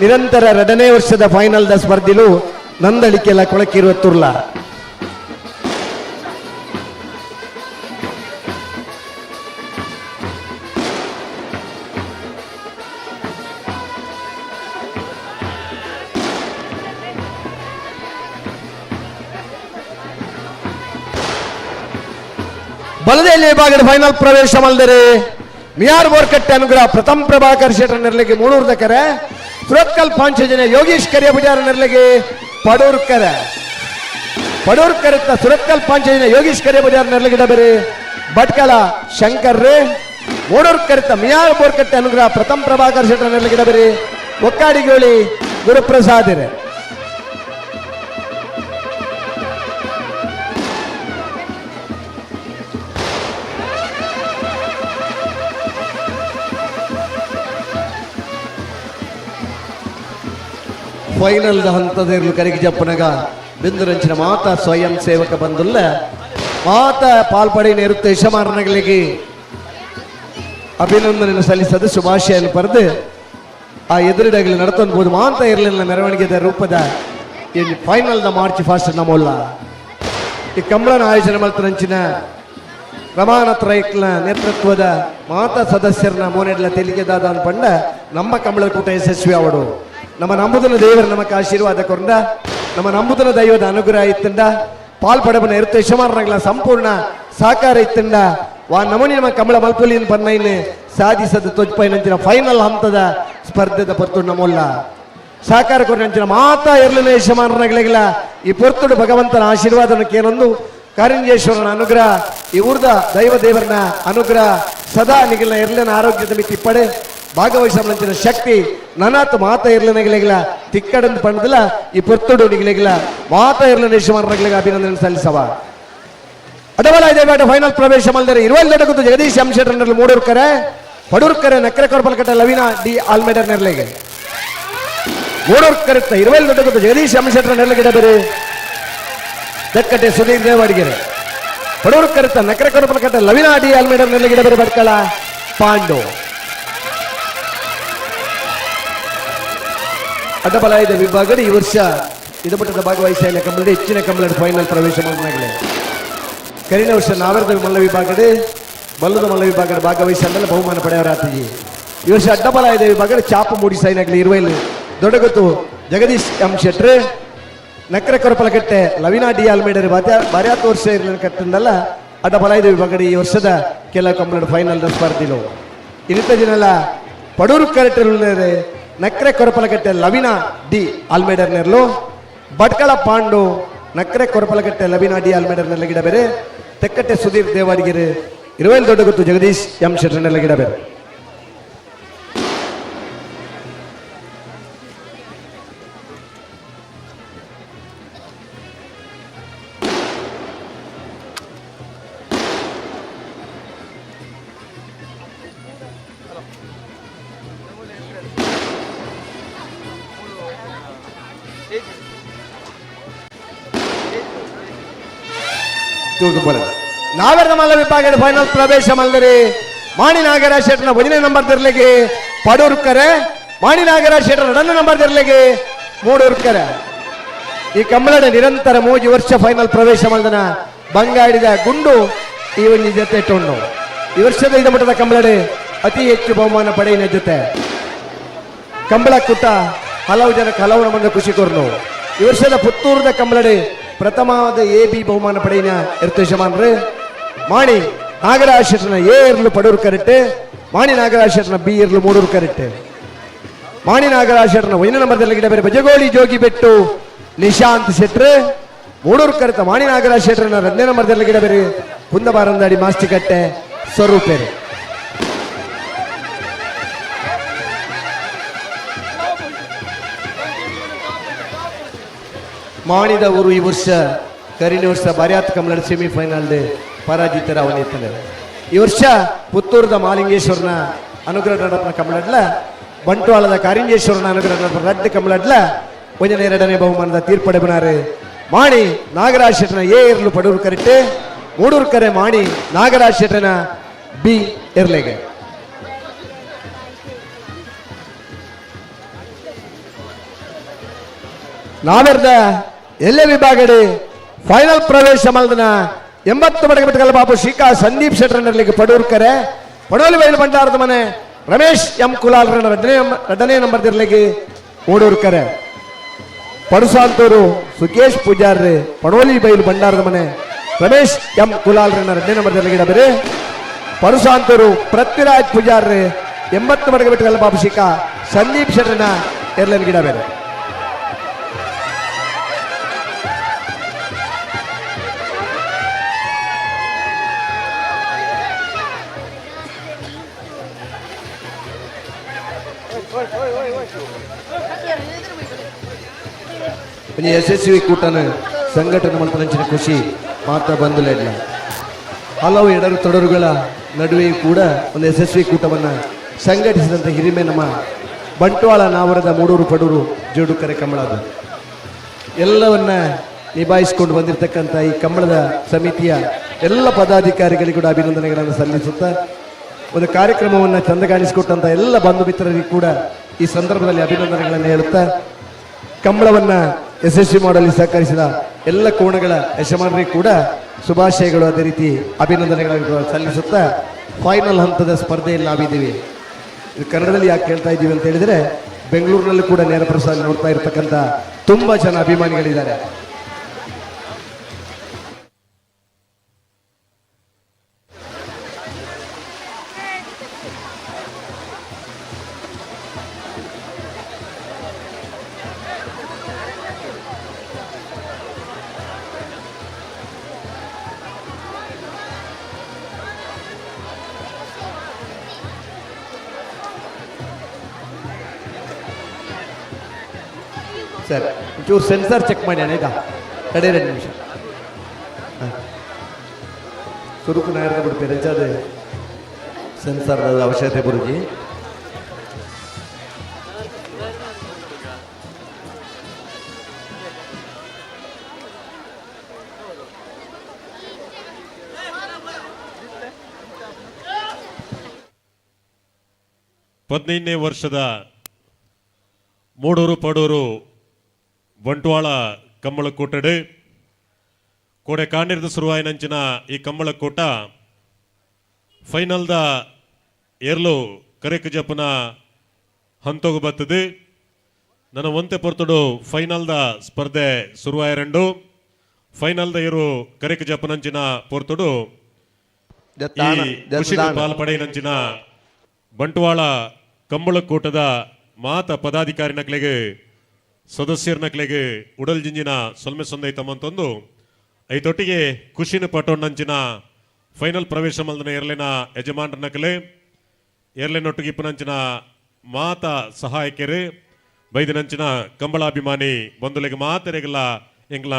[SPEAKER 8] ನಿರಂತರ 2ನೇ ವರ್ಷದ ಫೈನಲ್ the ಸ್ಪರ್ಧಿಲು ನಂದಳಿಕೆಲ್ಲ ಕೊಳಕಿರುವ ತುರ್ಲ ಬಲದೆಯಲ್ಲಿ ವಿಭಾಗದ ಫೈನಲ್ ಪ್ರವೇಶ ಮಲ್ದರೆ ಮಿಯಾರ್ ಬೋರ್ಕಟ್ಟೆ ಅನುಗ್ರಹ ಪ್ರಥಮ ಪ್ರಭಾಕರ್ ಶೆಟ್ಟರ್ ನೆರಳಿಗೆ ಮೂಡೂರ್ದ ಕರೆ ಸುರತ್ಕಲ್ ಪಾಂಚಜನ ಯೋಗೀಶ್ ಕರಿಯ ಬುಜಾರ ನೆರಳಿಗೆ ಪಡೂರ್ ಕರೆ ಪಡೂರ್ ಕರೆತ್ತ ಸುರತ್ಕಲ್ ಪಾಂಚಜನ ಯೋಗೀಶ್ ಕರಿಯ ಬುಜಾರ ನೆರಳಿಗೆ ಡಬರಿ ಭಟ್ಕಳ ಶಂಕರ್ ರೇ ಮೂಡೂರ್ ಕರೆತ್ತ ಮಿಯಾರ್ ಬೋರ್ಕಟ್ಟೆ ಅನುಗ್ರಹ ಪ್ರಥಮ ಪ್ರಭಾಕರ್ ಶೆಟ್ಟರ್ ನೆರಳಿಗೆ ಡಬರಿ ಒಕ್ಕಾಡಿಗೋಳಿ ಗುರುಪ್ರಸಾದ್ ರೇ. ಫೈನಲ್ ಹಂತದ ಕರಿಗೆ ಜಪ್ಪನಗ ಬಿಂದುರಂಚಿನ ಮಾತಾ ಸ್ವಯಂ ಸೇವಕ ಬಂದುಲ್ಲ ಮಾತಾ ಪಾಲ್ಪಡಿ ನೇರುತ್ತೆ ಯಶಮಾನಗಳಿಗೆ ಅಭಿನಂದನೆ ಸಲ್ಲಿಸದು ಶುಭಾಶಯನ್ನು ಪಡೆದು ಆ ಎದುರಿಡಗಲಿ ನಡ್ತೊಂದು ಮಾತ ಇರಲಿಲ್ಲ ಮೆರವಣಿಗೆದ ರೂಪದ ಇಲ್ಲಿ ಫೈನಲ್ದ ಮಾರ್ಚ್ ಫಾಸ್ಟ್ ನಮ್ಮಲ್ಲ ಈ ಕಂಬಳನ ಆಯೋಜನೆ ಮಲ್ತರಂಚಿನ ರಮಾನಾಥ್ ರೈಕ್ನ ನೇತೃತ್ವದ ಮಾತಾ ಸದಸ್ಯರನ್ನ ಮೋನೆಡ್ಲ ತೆಲಿಗೆದಾದ ಪಂಡ ನಮ್ಮ ಕಂಬಳ ಕೂಟ ಯಶಸ್ವಿ ಅವಡು ನಮ್ಮ ನಂಬುದನ ದೇವರ ನಮಕ್ ಆಶೀರ್ವಾದ ಕೊಂಡ ನಮ್ಮ ನಂಬುದನ ದೈವದ ಅನುಗ್ರಹ ಇತ್ತಂಡ ಪಾಲ್ಪಡಬನ ಇರುತ್ತೆ ಯಶಮಾನಗಳ ಸಂಪೂರ್ಣ ಸಹಕಾರ ಇತ್ತಂಡ ವಾ ನಮನಿ ನಮ್ಮ ಕಮಲ ಮಲ್ಪುಲಿನ ಪನ್ನೈನ್ ಸಾಧಿಸದ ತೊಜ್ಪೈನಂಚಿನ ಫೈನಲ್ ಹಂತದ ಸ್ಪರ್ಧೆದ ಪೊರ್ತು ನಮ್ಮಲ್ಲ ಸಹಕಾರ ಕೊರಂಚಿನ ಮಾತಾ ಎರಲಿನ ಯಶಮಾನಗಳಿಗೆಲ್ಲ ಈ ಪೊರ್ತುಡು ಭಗವಂತನ ಆಶೀರ್ವಾದನಕ್ಕೇನೊಂದು ಕಾರಿಂಜೇಶ್ವರನ ಅನುಗ್ರಹ ಈ ಊರ್ದ ದೈವ ದೇವರನ ಅನುಗ್ರಹ ಸದಾ ನಿಗಿಲ್ನ ಎರಲಿನ ಆರೋಗ್ಯದ ಮಿತಿ ಪಡೆ ಭಾಗವಹಿಸಂಚಿನ ಶಕ್ತಿ ನನಾತ್ ಮಾತ ಇರ್ಲನಗಿಲೆಗಿಲ ತಿಕ್ಕಡಂದು ಪಂಡದಲ ಈ ಪೊರ್ತುಡು ನಿಗಿಲೆಗಿಲ ಮಾತ ಇರ್ಲನ ಯಶಮಾನಗಳಿಗೆ ಅಭಿನಂದನೆ ಸಲ್ಲಿಸವ. ಅಡವಲ ಇದೆ ಬೇಟ ಫೈನಲ್ ಪ್ರವೇಶ ಮಲ್ದರೆ ಇರುವಲ್ ದೊಡ್ಡ ಜಗದೀಶ್ ಎಂ ಶೆಟ್ಟರ್ ಮೂಡೂರು ಕರೆ Padurkere Nakre Korpalakatte Lavina D ಆಲ್ಮೇಡರ್ ನೆರಳಿಗೆ. ಮೂಡೂರ್ಕರೆ Iruvail ದೊಡ್ಡ ಜಗದೀಶ್ ಅಮ್ಮಶೆಟ್ಟರ ನೆರಳಿಗೆ ಬೇರೆ ದಕ್ಕಟ್ಟೆ ಸುಧೀರ್ ದೇವಾಡಿಗೆರೆ. ಪಡೂರ್ಕರೆತ ನಕ್ರೆ ಕೊರಪಲಕಟ್ಟೆ ಲವಿನಾ ಡಿ ಆಲ್ಮೇಡರ್ ನೆರಳಿಗೆ ಬೇರೆ ಭಟ್ಕಳ ಪಾಂಡು. ಅಡ್ಡಬಲಾಯದ ವಿಭಾಗದ ಈ ವರ್ಷ ಇದಮಟ್ಟದ ಭಾಗವಹಿಸಿದ ಕಂಬಳದ ಹೆಚ್ಚಿನ ಕಂಬಳದ ಫೈನಲ್ ಪ್ರವೇಶ ಮಾಡಿದಾಗಲೇ ಕರಿನ ವರ್ಷ ನಾವರದ ಮಲ್ಲ ವಿಭಾಗದ ಬಲ್ಲದ ಮಲ್ಲ ವಿಭಾಗದ ಭಾಗವಹಿಸಿದ ಬಹುಮಾನ ಪಡೆಯವರಾತಿಜಿ. ಈ ವರ್ಷ ಅಡ್ಡಬಲಾಯದ ವಿಭಾಗದ ಚಾಪು ಮೂಡಿ ಸೈನಾಗಲಿ ಇರುವಲ್ಲಿ ದೊಡ್ಡಗೊತ್ತು ಜಗದೀಶ್ ಎಂ ಶೆಟ್ರು ನಕ್ರೆ ಕೊರಪಲಕಟ್ಟೆ ಲವಿನಾ ಡಿ ಆಲ್ಮೇಡರ್ ಬಾರ್ಯಾತು ವರ್ಷ ಇರಲಿಲ್ಲ ಕಟ್ಟಿಂದಲ್ಲ ಅಡ್ಡಬಲಾಯದ ವಿಭಾಗದ ಈ ವರ್ಷದ ಕೆಲವು ಕಂಬಳದ ಫೈನಲ್ ಸ್ಪರ್ಧಿಲು. ಇನ್ನಿತ ದಿನಲ್ಲ ಪಡೂರು ಕರೆಟರ್ ನಕ್ರೆ ಕೊರಪಲಕಟ್ಟೆ ಲವಿನಾ ಡಿ ಆಲ್ಮೇಡರ್ ನೆರಳು ಭಟ್ಕಳ ಪಾಂಡು ನಕ್ರೆ ಕೊರಪಲಕಟ್ಟೆ ಲವಿನಾ ಡಿ ಆಲ್ಮೇಡರ್ ನೆಲ್ಲ ಗಿಡ ಬೇರೆ ತೆಕ್ಕಟ್ಟೆ ಸುಧೀರ್ ದೇವಾಡಿಗೆರೆ ಇರುವೈಲ್ ದೊಡ್ಡಗುತ್ತು ಜಗದೀಶ್ ಎಂ ಶೆಟ್ಟರ್ ನೆಲ್ಲ ಗಿಡ ಬೇರೆ. ನಾವೆರ ಮಲ್ಲ ವಿಭಾಗದ ಫೈನಲ್ ಪ್ರವೇಶ ಮಲ್ಲರಿ ಮಾಣಿ ನಾಗರಾಜ್ ಶೆಟ್ಟರ್ನ ಒಂದನೇ ನಂಬರ್ ತಿರ್ಲಿಗೆ ಪಡೂರ್ಕರೆ, ಮಾಣಿ ನಾಗರಾಜ್ ಶೆಟ್ಟರ್ ಎರಡನೇ ನಂಬರ್ ತಿರ್ಲಿಗೆ ಮೂಡೂರ್ಕರೆ. ಈ ಕಂಬಳದ ನಿರಂತರ 3 ವರ್ಷ ಫೈನಲ್ ಪ್ರವೇಶ ಮಲ್ದನ ಬಂಗಾಡಿದ ಗುಂಡು ಈ ಒಂದು ಜೊತೆ ಇಟ್ಟುಂಡು. ಈ ವರ್ಷದ ಐದು ಮಟ್ಟದ ಕಂಬಳಡೆ ಅತಿ ಹೆಚ್ಚು ಬಹುಮಾನ ಪಡೆಯಿನ ಜೊತೆ ಕಂಬಳ ಕೂಟ ಹಲವು ಜನಕ್ಕೆ ಹಲವು ನಮ್ಮನ್ನು ಖುಷಿ ಕೊರ್ನು. ಈ ವರ್ಷದ ಪುತ್ತೂರದ ಕಂಬಳಡೆ ಪ್ರಥಮವಾದ ಎ ಬಿ ಬಹುಮಾನ ಪಡೆಯಿನ ಯಜಮಾನ್ರು ಮಾಣಿ ನಾಗರಾಜ್ ಶೆಟ್ಟರ್ನ ಎ ಇರ್ಲು ಪಡೂರು ಕರೆಕ್ಟ್, ಮಾಣಿ ನಾಗರಾಜ್ ಶೆಟ್ಟರ್ನ ಬಿ ಇರ್ಲು ಮೂಡೂರು ಕರೆಕ್ಟ್. ಮಾಣಿ ನಾಗರಾಜ್ ಶೆಟ್ಟರ್ನ ಒಂದನೇ ನಂಬರ್ದಲ್ಲಿ ಗಿಡ ಬೇರೆ ಬಜಗೋಳಿ ಜೋಗಿ ಬೆಟ್ಟು ನಿಶಾಂತ್ ಶೆಟ್ರು ಮೂಡೂರು ಕರೆತ ಮಾಣಿ ನಾಗರಾಜ್ ಶೆಟ್ಟರ್ನ ಎರಡನೇ ನಂಬರ್ದಲ್ಲಿ ಗಿಡ ಬೇರೆ ಕುಂದಬಾರಂದಾಡಿ ಮಾಸ್ತಿಕಟ್ಟೆ ಸ್ವರೂಪೇರು. ಮಾಣಿದ ಊರು ಈ ವರ್ಷ ಕರಿನ ವರ್ಷ ಬಾರ್ಯಾತ್ ಕಮಲಡ್ ಸೆಮಿಫೈನಲ್ ಪರಾಜಿತರ ಅವನಿತ್ತನೆ. ಈ ವರ್ಷ ಪುತ್ತೂರದ ಮಾಲಿಂಗೇಶ್ವರನ ಅನುಗ್ರಹ ನಡಪನ ಕಮಲಡ್ಲ ಬಂಟ್ವಾಳದ ಕಾರಿಂಜೇಶ್ವರನ ಅನುಗ್ರಹ ನಡಪನ ರಡ್ಡು ಕಮಲಡ್ಲ ಒಂದನೇ ಎರಡನೇ ಬಹುಮಾನದ ತೀರ್ಪಡೆಬನಾರು ಮಾಣಿ ನಾಗರಾಜ್ ಶೆಟ್ಟನ ಎ ಇರ್ಲು ಪಡೂರು ಕರೆಕ್ಟ್, ಮೂಡೂರು ಕರೆ ಮಾಣಿ ನಾಗರಾಜ್ ಶೆಟ್ಟನ ಬಿ ಎರ್ಲೆಗೆ. ನಾವೆರ್ದ ಎಲ್ಲೇ ವಿಭಾಗಡಿ ಫೈನಲ್ ಪ್ರವೇಶ ಮಲ್ದನ 80 ಬಡಗಬೆಟ್ಟಗಲ್ಲ ಬಾಬು ಶ್ರೀಕಾ ಸಂದೀಪ್ ಶೆಟ್ಟರ್ನಲ್ಲಿಗೆ ಪಡೂರ್ಕರೆ ಪಡೋಲಿ ಬೈಲು ಭಂಡಾರದ ಮನೆ ರಮೇಶ್ ಎಂ ಕುಲಾಲ್ರನ ಎರಡನೇ ನಂಬರ್ ದಿರ್ಲಿಗೆ ಮೂಡೂರ್ಕರೆ. ಪಡುಸಾಂತೂರು ಸುಕೇಶ್ ಪೂಜಾರ್ರಿ ಪಡೋಲಿ ಬೈಲು ಭಂಡಾರದ ಮನೆ ರಮೇಶ್ ಎಂ ಕುಲಾಲ್ರನ ಎರಡನೇ ನಂಬರ್ ದಿರ್ಲಿಗೆ ಬೇರೆ ಪಡುಸಾಂತೂರು ಪೃಥ್ವಿರಾಜ್ ಪೂಜಾರ್ರಿ 80 ಬಡಗಬೆಟ್ಟಗಲ್ಲ ಬಾಬು ಶ್ರೀಕಾ ಸಂದೀಪ್ ಶೆಟ್ಟರ್ನ ಎರಡನೇ ಗಿಡ ಬೇರೆ. ಯಶಸ್ವಿ ಕೂಟನ ಸಂಘಟನೆ ಮಲ್ಪನಂಚಿನ ಖುಷಿ ಮಾತ್ರ ಬಂದುಲಿಲ್ಲ. ಹಲವು ಎಡರು ತೊಡರುಗಳ ನಡುವೆಯೂ ಕೂಡ ಒಂದು ಯಶಸ್ವಿ ಕೂಟವನ್ನು ಸಂಘಟಿಸಿದಂಥ ಹಿರಿಮೆ ನಮ್ಮ ಬಂಟ್ವಾಳ ನಾವರದ ಮೂಡೂರು ಪಡೂರು ಜೋಡುಕರೆ ಕಂಬಳದ ಎಲ್ಲವನ್ನ ನಿಭಾಯಿಸಿಕೊಂಡು ಬಂದಿರತಕ್ಕಂಥ ಈ ಕಂಬಳದ ಸಮಿತಿಯ ಎಲ್ಲ ಪದಾಧಿಕಾರಿಗಳಿಗೂ ಕೂಡ ಅಭಿನಂದನೆಗಳನ್ನು ಸಲ್ಲಿಸುತ್ತಾ ಒಂದು ಕಾರ್ಯಕ್ರಮವನ್ನು ಚಂದ ಕಾಣಿಸಿಕೊಟ್ಟಂಥ ಎಲ್ಲ ಬಂಧು ಮಿತ್ರರಿಗೂ ಕೂಡ ಈ ಸಂದರ್ಭದಲ್ಲಿ ಅಭಿನಂದನೆಗಳನ್ನು ಹೇಳುತ್ತಾ ಕಂಬಳವನ್ನು ಯಶಸ್ವಿ ಮಾಡಲು ಸಹಕರಿಸಿದ ಎಲ್ಲ ಕೋಣಗಳ ಯಜಮಾನರಿಗೂ ಕೂಡ ಶುಭಾಶಯಗಳು, ಅದೇ ರೀತಿ ಅಭಿನಂದನೆಗಳನ್ನು ಸಲ್ಲಿಸುತ್ತಾ ಫೈನಲ್ ಹಂತದ ಸ್ಪರ್ಧೆಯಲ್ಲಿ ನಾವಿದ್ದೀವಿ. ಇದು ಕನ್ನಡದಲ್ಲಿ ಯಾಕೆ ಕೇಳ್ತಾ ಇದ್ದೀವಿ ಅಂತ ಹೇಳಿದರೆ ಬೆಂಗಳೂರಿನಲ್ಲೂ ಕೂಡ ನೇರ ಪ್ರಸಾರ ನೋಡ್ತಾ ಇರ್ತಕ್ಕಂಥ ತುಂಬ ಜನ ಅಭಿಮಾನಿಗಳಿದ್ದಾರೆ. ಸರ್ ಒಂಚೂರು ಸೆನ್ಸರ್ ಚೆಕ್ ಮಾಡಿ ಅಣ್ಣ, ಆಯ್ತಾ? ಕಡೆ 2 ನಿಮಿಷ. ಹಾಂ, ಸುರುಕು ನಾಯರ್ದ ಬಿಡ್ತೀರಿ ಅದೇ
[SPEAKER 3] Sensor ಅವಶ್ಯಕತೆ ಬುರುಜಿ.
[SPEAKER 5] 15ನೇ ವರ್ಷದ ಮೂಡೂರು ಪಡೂರು ಬಂಟ್ವಾಳ ಕಂಬಳಕೂಟಡು ಕೋಡೆ ಕಾಣಿರ್ದ ಸುರುವಾಯಿನಂಚಿನ ಈ ಕಂಬಳಕೂಟ ಫೈನಲ್ದ ಏರ್ಲು ಕರೆಕ್ ಜಪ್ಪುನ ಹಂತೋಗು ಬರ್ತದೆ. ನನ್ನ ಒಂತೆ ಪೊರ್ತುಡು ಫೈನಲ್ದ ಸ್ಪರ್ಧೆ ಸುರುವಾಯರಂಡು ಫೈನಲ್ದ ಏರು ಕರೆಕ್ ಜಪ್ಪುನಂಚಿನ ಪೊರ್ತುಡು ಪಾಲ್ಪಡೆಯಿನಂಚಿನ ಬಂಟ್ವಾಳ ಕಂಬಳಕೂಟದ ಮಾತ ಪದಾಧಿಕಾರಿ ನಕ್ಲೆಗೆ ಸದಸ್ಯರ ನಕ್ಲೆಗೆ ಉಡಲ್ ಜಿಂಜಿನ ಸೊಲ್ಮೆ ಸೊಂದೈ ತಮ್ಮಂತೊಂದು ಐತೊಟ್ಟಿಗೆ ಖುಷಿನ ಪಟೋಣ್ಣಂಚಿನ ಫೈನಲ್ ಪ್ರವೇಶ ಮಲ್ದನ ಎರ್ಲೆನ ಯಜಮಾನ್ರ ನಕಲೆ ಎರ್ಲೆನೊಟ್ಟಿಗೆ ಇಪ್ಪನಂಚಿನ ಮಾತ ಸಹಾಯಕರು ಬೈದಿನಂಚಿನ ಕಂಬಳಾಭಿಮಾನಿ ಬಂಧುಲೆಗೆ ಮಾತೆರೆಗಲ ಎಂಗ್ಲ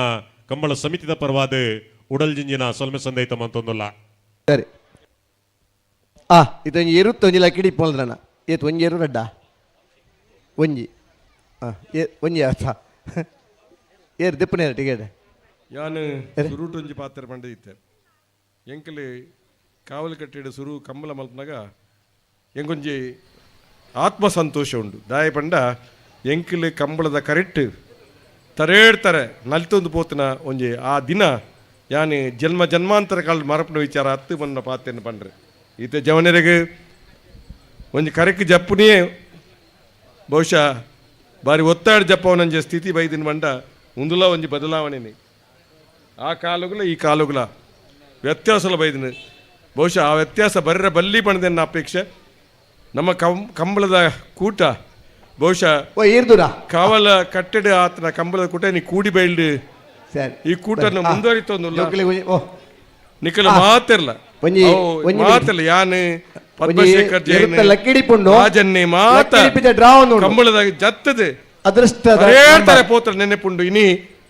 [SPEAKER 5] ಕಂಬಳ ಸಮಿತಿದ ಪರವಾದ ಉಡಲ್ ಜಿಂಜಿನ ಸೊಲ್ಮೆ ಸಂದೈ ತಮ್ಮಂತೊಂದುಲ್ಲ.
[SPEAKER 3] ಸರಿ ಇದೊಂಜಿ ಇರುತ್ತೊಂಜಿ ಲಕ್ಕಿಡಿ ಪೋಲ್ದ್ರಣ ಏತ್ ಒಂಜಿ ಎರು ರಡ್ಡ ಒಂಜಿ ಏ ಒಂಜಿ ಅರ್ಥ ಏರು ದಿಪ್ಪನೇರು ಟಿಕೆಟ್
[SPEAKER 11] ಯಾನು ಸುರುಟೊಂಜಿ ಪಾತ್ರ ಪಂಡಿತ್ತೆ ಎಂಕಲಿ ಕಾವಲು ಕಟ್ಟಿಡು ಸುರು ಕಂಬಳ ಮಲ್ಪನಾಗ ಎಂಕೊಂಜಿ ಆತ್ಮ ಸಂತೋಷ ಉಂಡು. ದಾಯ ಪಂಡ ಎಂಕಲಿ ಕಂಬಳದ ಕರೆಕ್ಟ್ ತರೇಡ್ತಾರೆ ನಲ್ತೊಂದು ಪೋತನ ಒಂಜಿ ಆ ದಿನ ಯಾನು ಜನ್ಮ ಜನ್ಮಾಂತರ ಕಾಲ ಮರಪನ ವಿಚಾರ ಹತ್ತು ಬಂದ ಪಾತೆಯನ್ನು ಪಂಡ್ರೆ ಈತ ಜವನರಿಗೆ ಒಂಜಿ ಕರೆಕ್ ಜಪ್ಪುನಿಯೇ ಬಹುಶಃ ಬಾರಿ ಒತ್ತಾಡ ಜಪ್ಪವನಂಜೆ ಸ್ಥಿತಿ ಬೈದಿನ ಬಂಡ ಉಂದುಲ ಒಂಜಿ ಬದಲಾವಣೆನೇ ಆ ಕಾಲುಗಳ ಈ ಕಾಲುಗಳ ವ್ಯತ್ಯಾಸಲ ಬೈದಿನ ಬಹುಶಃ ಆ ವ್ಯತ್ಯಾಸ ಬರ್ರ ಬಲ್ಲಿ ಬಣ್ಣದನ್ನ ಅಪೇಕ್ಷೆ ನಮ್ಮ ಕಂಬಳದ ಕೂಟ ಬಹುಶಃ ಕಾವಲ ಕಟ್ಟಡ ಆತನ ಕಂಬಳದ ಕೂಟ ನೀ ಕೂಡಿ ಬೈಲ್ಡ್ ಈ ಕೂಟನ ಮುಂದುವರಿತೊಂದು ನಿಖಲ ಮಾತಿರ್ಲ ಮಾತಿಲ್ಲ ಯಾನು ಪದ್ಮಶೇಖರ್ ಜೈನ್ ರಾಜನ್ನೇ ಮಾತ ಕಂಬಳದ ಜತ್ತದೆ ಅದೃಷ್ಟ ಪೋತ್ರ ನೆನೆಪುಂಡು ಇನಿ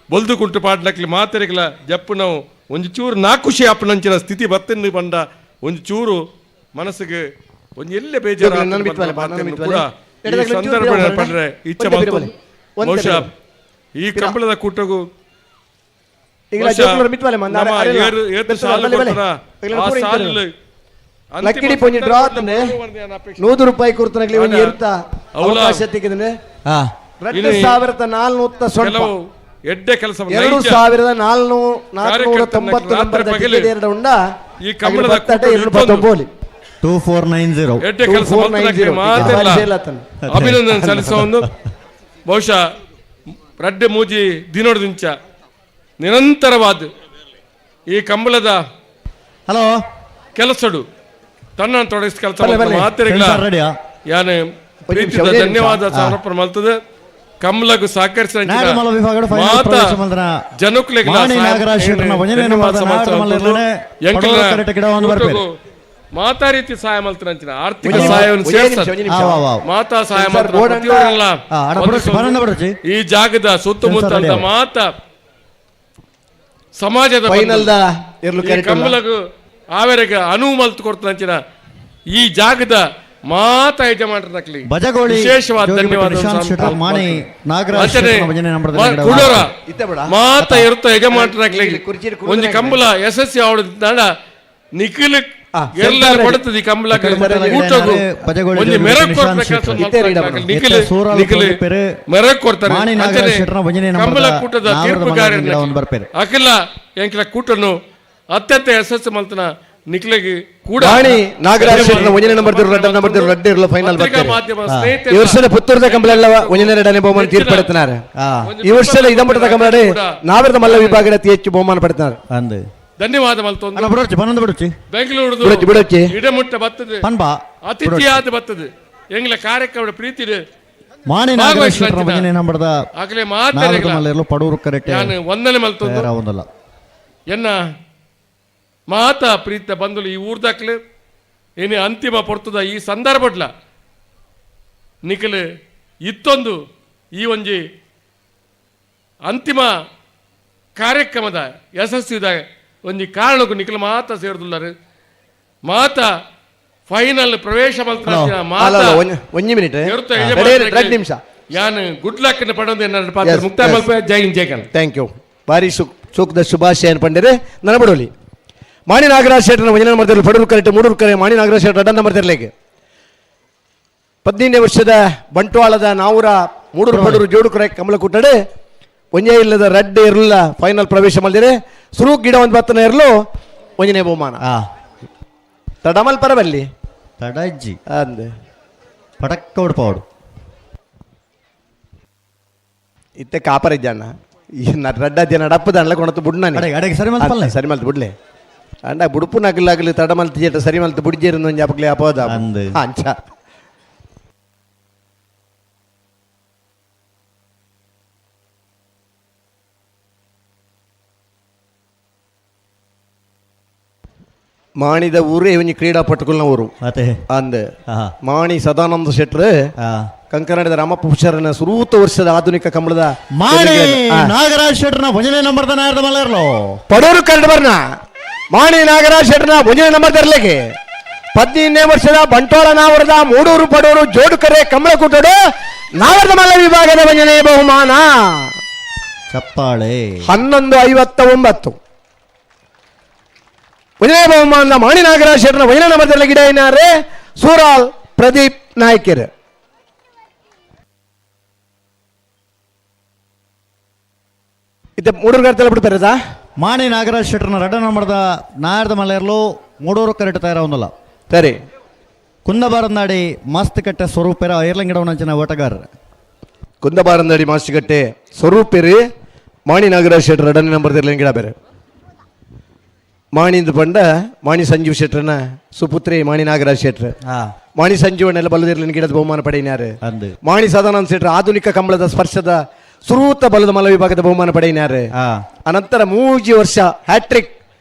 [SPEAKER 11] ಬೊಲ್ದು ಕುಂಟು ಪಾಡ್ಲಕ್ಲಿ ಮಾತೆರೆಗ್ಲ ಜಪ್ಪು ನಾವು ಒಂಜಿ ಚೂರು ನಾ ಖುಷಿ ಆಪನಂಚಿನ ಸ್ಥಿತಿ ಬತ್ತನ್ನು ಬಂಡ ಒಂಜಿ ಚೂರು ಮನಸ್ಸಿಗೆ ಒಂಜಿ ಎಲ್ಲೆ ಬೇಜಾರು ಕೂಡ ಈ ಸಂದರ್ಭ ಪಂಡ್ರೆ ಇಚ್ಛೆ ಬಹುಶಃ ಈ ಕಂಬಳದ ಕೂಟಗೂ
[SPEAKER 3] ಲಕ್ಕಿಡಿ ಪೊಂಜಿ ಡ್ರಾ ಆತಂದ್ರೆ 100 ರೂಪಾಯಿ ಕೊಡ್ತಾನೆ ಒಂಜಿ ಇರುತ್ತ ಅವಕಾಶ ತೆಗೆದ್ರೆ 2490
[SPEAKER 11] ಎಡ್ಡೆ ಕೆಲಸ
[SPEAKER 3] 2490 ನಂಬರ್ ಎರಡು ಉಂಡ
[SPEAKER 11] ಈ ಕಂಬಳದ
[SPEAKER 18] 2490
[SPEAKER 11] ಎಡ್ಡೆ ಕೆಲಸ ಅಭಿನಂದನೆ ಸಲ್ಲಿಸುವ ಒಂದು ಬಹುಶಃ ರಡ್ಡೆ ಮೂಜಿ ದಿನೋಡ್ದಿಂಚ ನಿರಂತರವಾದ ಈ ಕಂಬಳದ
[SPEAKER 18] ಹಲೋ
[SPEAKER 11] ಕೆಲಸಡು ತನ್ನ ತೊಡಗಿಸಿ ಕೆಲಸ ಮಾತಿರಲ್ಲ ಯಾನು ಪ್ರೀತಿದ ಧನ್ಯವಾದ ಸಮರ್ಪಣೆ ಮಾಡ್ತದೆ. ಕಮಲಗು ಸಹಕರಿಸಿದ ಮಾತ ಜನಕ್ಕುಲೆಗ್ ಮಾತಾ ರೀತಿ ಸಹಾಯ ಮಲ್ತನಂಚಿನ ಆರ್ಥಿಕ ಸಹಾಯವನ್ನು ಸೇರಿಸ ಮಾತಾ ಸಹಾಯ ಪ್ರತಿಯೊಬ್ಬರಲ್ಲ ಈ ಜಾಗದ ಸುತ್ತಮುತ್ತಲ ಮಾತಾ ಸಮಾಜದ ಕಂಬಲಗು ಆವರೆಗೆ ಅನುವು ಮಲ್ತು ಕೊಡ್ತನಂಚಿನ ಈ ಜಾಗದ ಮಾತಾ ಯಜಮಾನರ ವಿಶೇಷವಾದ ಧನ್ಯವಾದ. ಮಾತಾ ಇರುತ್ತ ಯಜಮಾನರ ಒಂಜಿ ಕಂಬಳ ಯಶಸ್ವಿ ಆವಡ ನಿಖಿಲ್ ಎಲ್ಲ ಕೊಡುತ್ತದೆ ಈ ಕಂಬಳ ಊಟಗೂ ಒಂಜಿ ಮೆರಗ್ ನಿಖಿಲ್ ನಿಖಿಲ್ ಮೆರಗ್ ಕೊಡ್ತಾರೆ. ಕಂಬಳ ಕೂಟದ ತೀರ್ಪುಗಾರ ಅಖಿಲ ಎಂಕಿಲ ಕೂಟನು ಅತ್ಯಂತ ಯಶಸ್ಸು ಮಲ್ತನ ನಿಖಿಲಿಗೆ ಕೂಡ
[SPEAKER 8] ನಾಗರಾಜ್ ಒಂದನೇ ನಂಬರ್ ರಡ್ಡ ನಂಬರ್ ರಡ್ಡ ಇರಲು ಫೈನಲ್ ಬರ್ತಾರೆ. ಈ ವರ್ಷದ ಪುತ್ತೂರದ ಕಂಬಳ ಒಂದನೇ ಎರಡನೇ ಬಹುಮಾನ ತೀರ್ಪು ಪಡೆಯುತ್ತಾರೆ. ಈ ವರ್ಷದ ಇದಮಟ್ಟದ ಕಂಬಳ ನಾವರದ ಮಲ್ಲ ವಿಭಾಗದ ಅತಿ ಹೆಚ್ಚು ಬಹುಮಾನ ಪಡೆಯುತ್ತಾರೆ.
[SPEAKER 11] ಧನ್ಯವಾದ ಮಲ್ತೊಂದು ಬೆಂಗಳೂರು ಇಡಮುಟ್ಟ ಬರ್ತದೆ ಅತಿಥಿಯಾದ ಬರ್ತದೆ ಎಂಗ್ಲ ಕಾರ್ಯಕ್ರಮ ಪ್ರೀತಿ
[SPEAKER 18] ಮಾಣಿ ನಾಗರಾಜ್ ನಂಬರ್ದ
[SPEAKER 11] ಆಗಲೇ ಮಾತಾಡಲು
[SPEAKER 18] ಪಡೂರು ಕರೆಕ್ಟ್
[SPEAKER 11] ನಾನು ವಂದನೆ ಮಲ್ತೊಂದು ಎನ್ನ ಮಾತಾ ಪ್ರೀತ ಬಂದಲು ಈ ಊರ್ದಾಕ್ಲೆ ಏನೇ ಅಂತಿಮ ಪೊರ್ತದ ಈ ಸಂದರ್ಭಡ್ಲ ನಿಖಲ್ ಇತ್ತೊಂದು ಈ ಒಂಜಿ ಅಂತಿಮ ಕಾರ್ಯಕ್ರಮದ ಯಶಸ್ವಿದ ಒಂಜಿ ಕಾರಣಕ್ಕೂ ನಿಖಲ್ ಮಾತಾ ಸೇರಿದುಲ್ಲಾರು ಮಾತಾ Final ಪ್ರವೇಶ
[SPEAKER 8] ಒಂಜಿ ಮಿನಿಟ್ 2 ನಿಮಿಷ
[SPEAKER 11] ಯಾನ್ ಗುಡ್ ಲಕ್ ಪಡೊಂದು ಎನ್ನ ಪಾತ್ರ ಮುಕ್ತಾಯ ಮಲ್ಪೆ. ಜೈ ಹಿಂದ್, ಜೈ ಕನ್ನಡ.
[SPEAKER 8] Thank you. ಬಾರಿ ಸೂಕ್ತ ಶುಭಾಶಯ ಪಂಡಿರೆ ನನಬಡೋಲಿ. ಮಾಣಿ ನಾಗರಾಜ್ ಶೆಟ್ಟರ್ನ ಒಂಜನೇ ನಂಬರ್ ಪಡೂರು ಕರೆಕ್ಟ್, ಮೂಡೂರು ಕರೆ ಮಾಣಿ ನಾಗರಾಜ್ ಶೆಟ್ಟರ್ ಎರಡನೇ ನಂಬರ್ ತಿರ್ಲಿಕ್ಕೆ. 15ನೇ ವರ್ಷದ ಬಂಟ್ವಾಳದ ನಾವೂರ ಮೂಡೂರು ಪಡೂರು ಜೋಡು ಕರೆ ಕಮಲಕೂಟಡೆ ಒಂಜೇ ಇಲ್ಲದ ರಡ್ಡ್ ಇರಲಿಲ್ಲ ಫೈನಲ್ ಪ್ರವೇಶ ಮಾಡಿದರೆ ಸುರು ಗಿಡ ಒಂದು ಬತ್ತನ ಇರಲು ಒಂಜನೇ ಬಹುಮಾನ. ತಡಮಲ್ ಪರಬಲ್ಲಿ
[SPEAKER 18] ತಡಜ್ಜಿ
[SPEAKER 8] ಅಂದೆ
[SPEAKER 18] ಪಟಕ್ಕ ಉಡ್ಪಾವಡು
[SPEAKER 8] ಇತ್ತೆ ಕಾಪರ ಇದ್ದಾಣ ಈ ರಡ್ಡ ಜನ ಡಪ್ಪದ ಅಣ್ಣ ಕೊಣತು ಬುಡ್ನ
[SPEAKER 18] ಅಡೆಗೆ ಸರಿ ಮಲ್ತ್ ಪಲ್ಲೆ.
[SPEAKER 8] ಸರಿ ಮಲ್ತು ಬುಡ್ಲೆ ಅಂಡ ಬುಡುಪು ನಗಲಾಗಲಿ ತಡ ಮಲ್ತು ಜೇಟ ಸರಿ ಮಲ್ತು ಬುಡ್ಜೇರು ಒಂಜಿ ಅಪಕ್ಲೆ ಅಪೋದ
[SPEAKER 18] ಅಂದ್.
[SPEAKER 8] ಅಂಚ ಮಾಣಿದ ಊರೇ ಒಂಜಿ ಕ್ರೀಡಾಪಟುಕಲ್ನ ಊರು
[SPEAKER 18] ಅತೆ
[SPEAKER 8] ಅಂದ್. ಮಾಣಿ ಸದಾನಂದ ಶೆಟ್ರು ಕಂಕನಾಡಿದ ರಾಮಪ್ಪ ಹುಷಾರನ ಸುರೂತ ವರ್ಷದ ಆಧುನಿಕ ಕಂಬಳದ
[SPEAKER 18] ಮಾಣಿ ನಾಗರಾಜ್ ಶೆಟ್ಟರ್ನ ಒಂಜನೇ ನಂಬರ್ ನಾಯರ್ದ ಮಲ್ಲೇರ್ಲೋ.
[SPEAKER 8] ಪಡೂರು ಕರಡು ಬರ್ನ ಮಾಣಿ ನಾಗರಾಜ್ ಶೆಟ್ಟರ್ನ ಒಂಜನೇ ನಂಬರ್ ತರಲಿಕ್ಕೆ 15ನೇ ವರ್ಷದ ಬಂಟ್ವಾಳ ನಾವರದ ಮೂಡೂರು ಪಡೂರು ಜೋಡುಕರೆ ಕಮಲಕೂಟಡು ನಾವರದ ಮಲ್ಲ ವಿಭಾಗದ ಒಂಜನೇ ಬಹುಮಾನ.
[SPEAKER 18] ಚಪ್ಪಾಳೆ.
[SPEAKER 8] 11:59 ಒಂಜನೇ ಬಹುಮಾನ ಮಾಣಿ ನಾಗರಾಜ್ ಶೆಟ್ಟರ್ನ ಒಂಜನೇ ನಂಬರ್ ತರಲಿಕ್ಕೆ ಗಿಡ ಏನಾರೆ ಸೂರಾಲ್ ಪ್ರದೀಪ್ ನಾಯ್ಕರ್. ಇತ್ತೆ ಮೂಡೂರು ಗರ್ತಲ್ಲ ಬಿಡ್ತಾರದಾ
[SPEAKER 18] ಮಾಣಿ ನಾಗರಾಜ್ ಶೆಟ್ಟರ್ನ ರಡ್ಡ ನಂಬರ್ದ ನಾಯರ್ದ ಮಲ್ಲೇರ್ಲು ಮೂಡೂರು ಕರೆಕ್ಟ್ ತಯಾರ
[SPEAKER 8] ಸರಿ.
[SPEAKER 18] ಕುಂದಬಾರಂದಾಡಿ ಮಸ್ತ್ ಕಟ್ಟೆ ಸ್ವರೂಪೇರ ಐರ್ಲಂಗಿಡವನಂಚಿನ ಓಟಗಾರ.
[SPEAKER 8] ಕುಂದಬಾರಂದಾಡಿ ಮಾಸ್ತಿಕಟ್ಟೆ ಸ್ವರೂಪೇರಿ ಮಾಣಿ ನಾಗರಾಜ್ ಶೆಟ್ಟರ್ ಎರಡನೇ ನಂಬರ್ ಗಿಡ ಬೇರೆ. ಮಾಣಿಂದ ಪಂಡ ಮಾಣಿ ಸಂಜೀವ್ ಶೆಟ್ಟರ್ನ ಸುಪುತ್ರಿ ಮಾಣಿ ನಾಗರಾಜ್ ಶೆಟ್ಟರ್. ಮಾಣಿ ಸಂಜೀವನ್ನೆಲ್ಲ ಬಲ್ಲದಿರ್ಲಿನ ಗಿಡದ ಬಹುಮಾನ ಪಡೆಯಿನಾರು. ಮಾಣಿ ಸದಾನಂದ ಶೆಟ್ಟರ್ ಆಧುನಿಕ ಕಂಬಳದ ಸ್ಪರ್ಶದ ಸುರೂತ ಬಲದ ಮಲ ವಿಭಾಗದ ಬಹುಮಾನ ಪಡೆಯಿನಾರು. ಅನಂತರ 3 ವರ್ಷ ಹ್ಯಾಟ್ರಿಕ್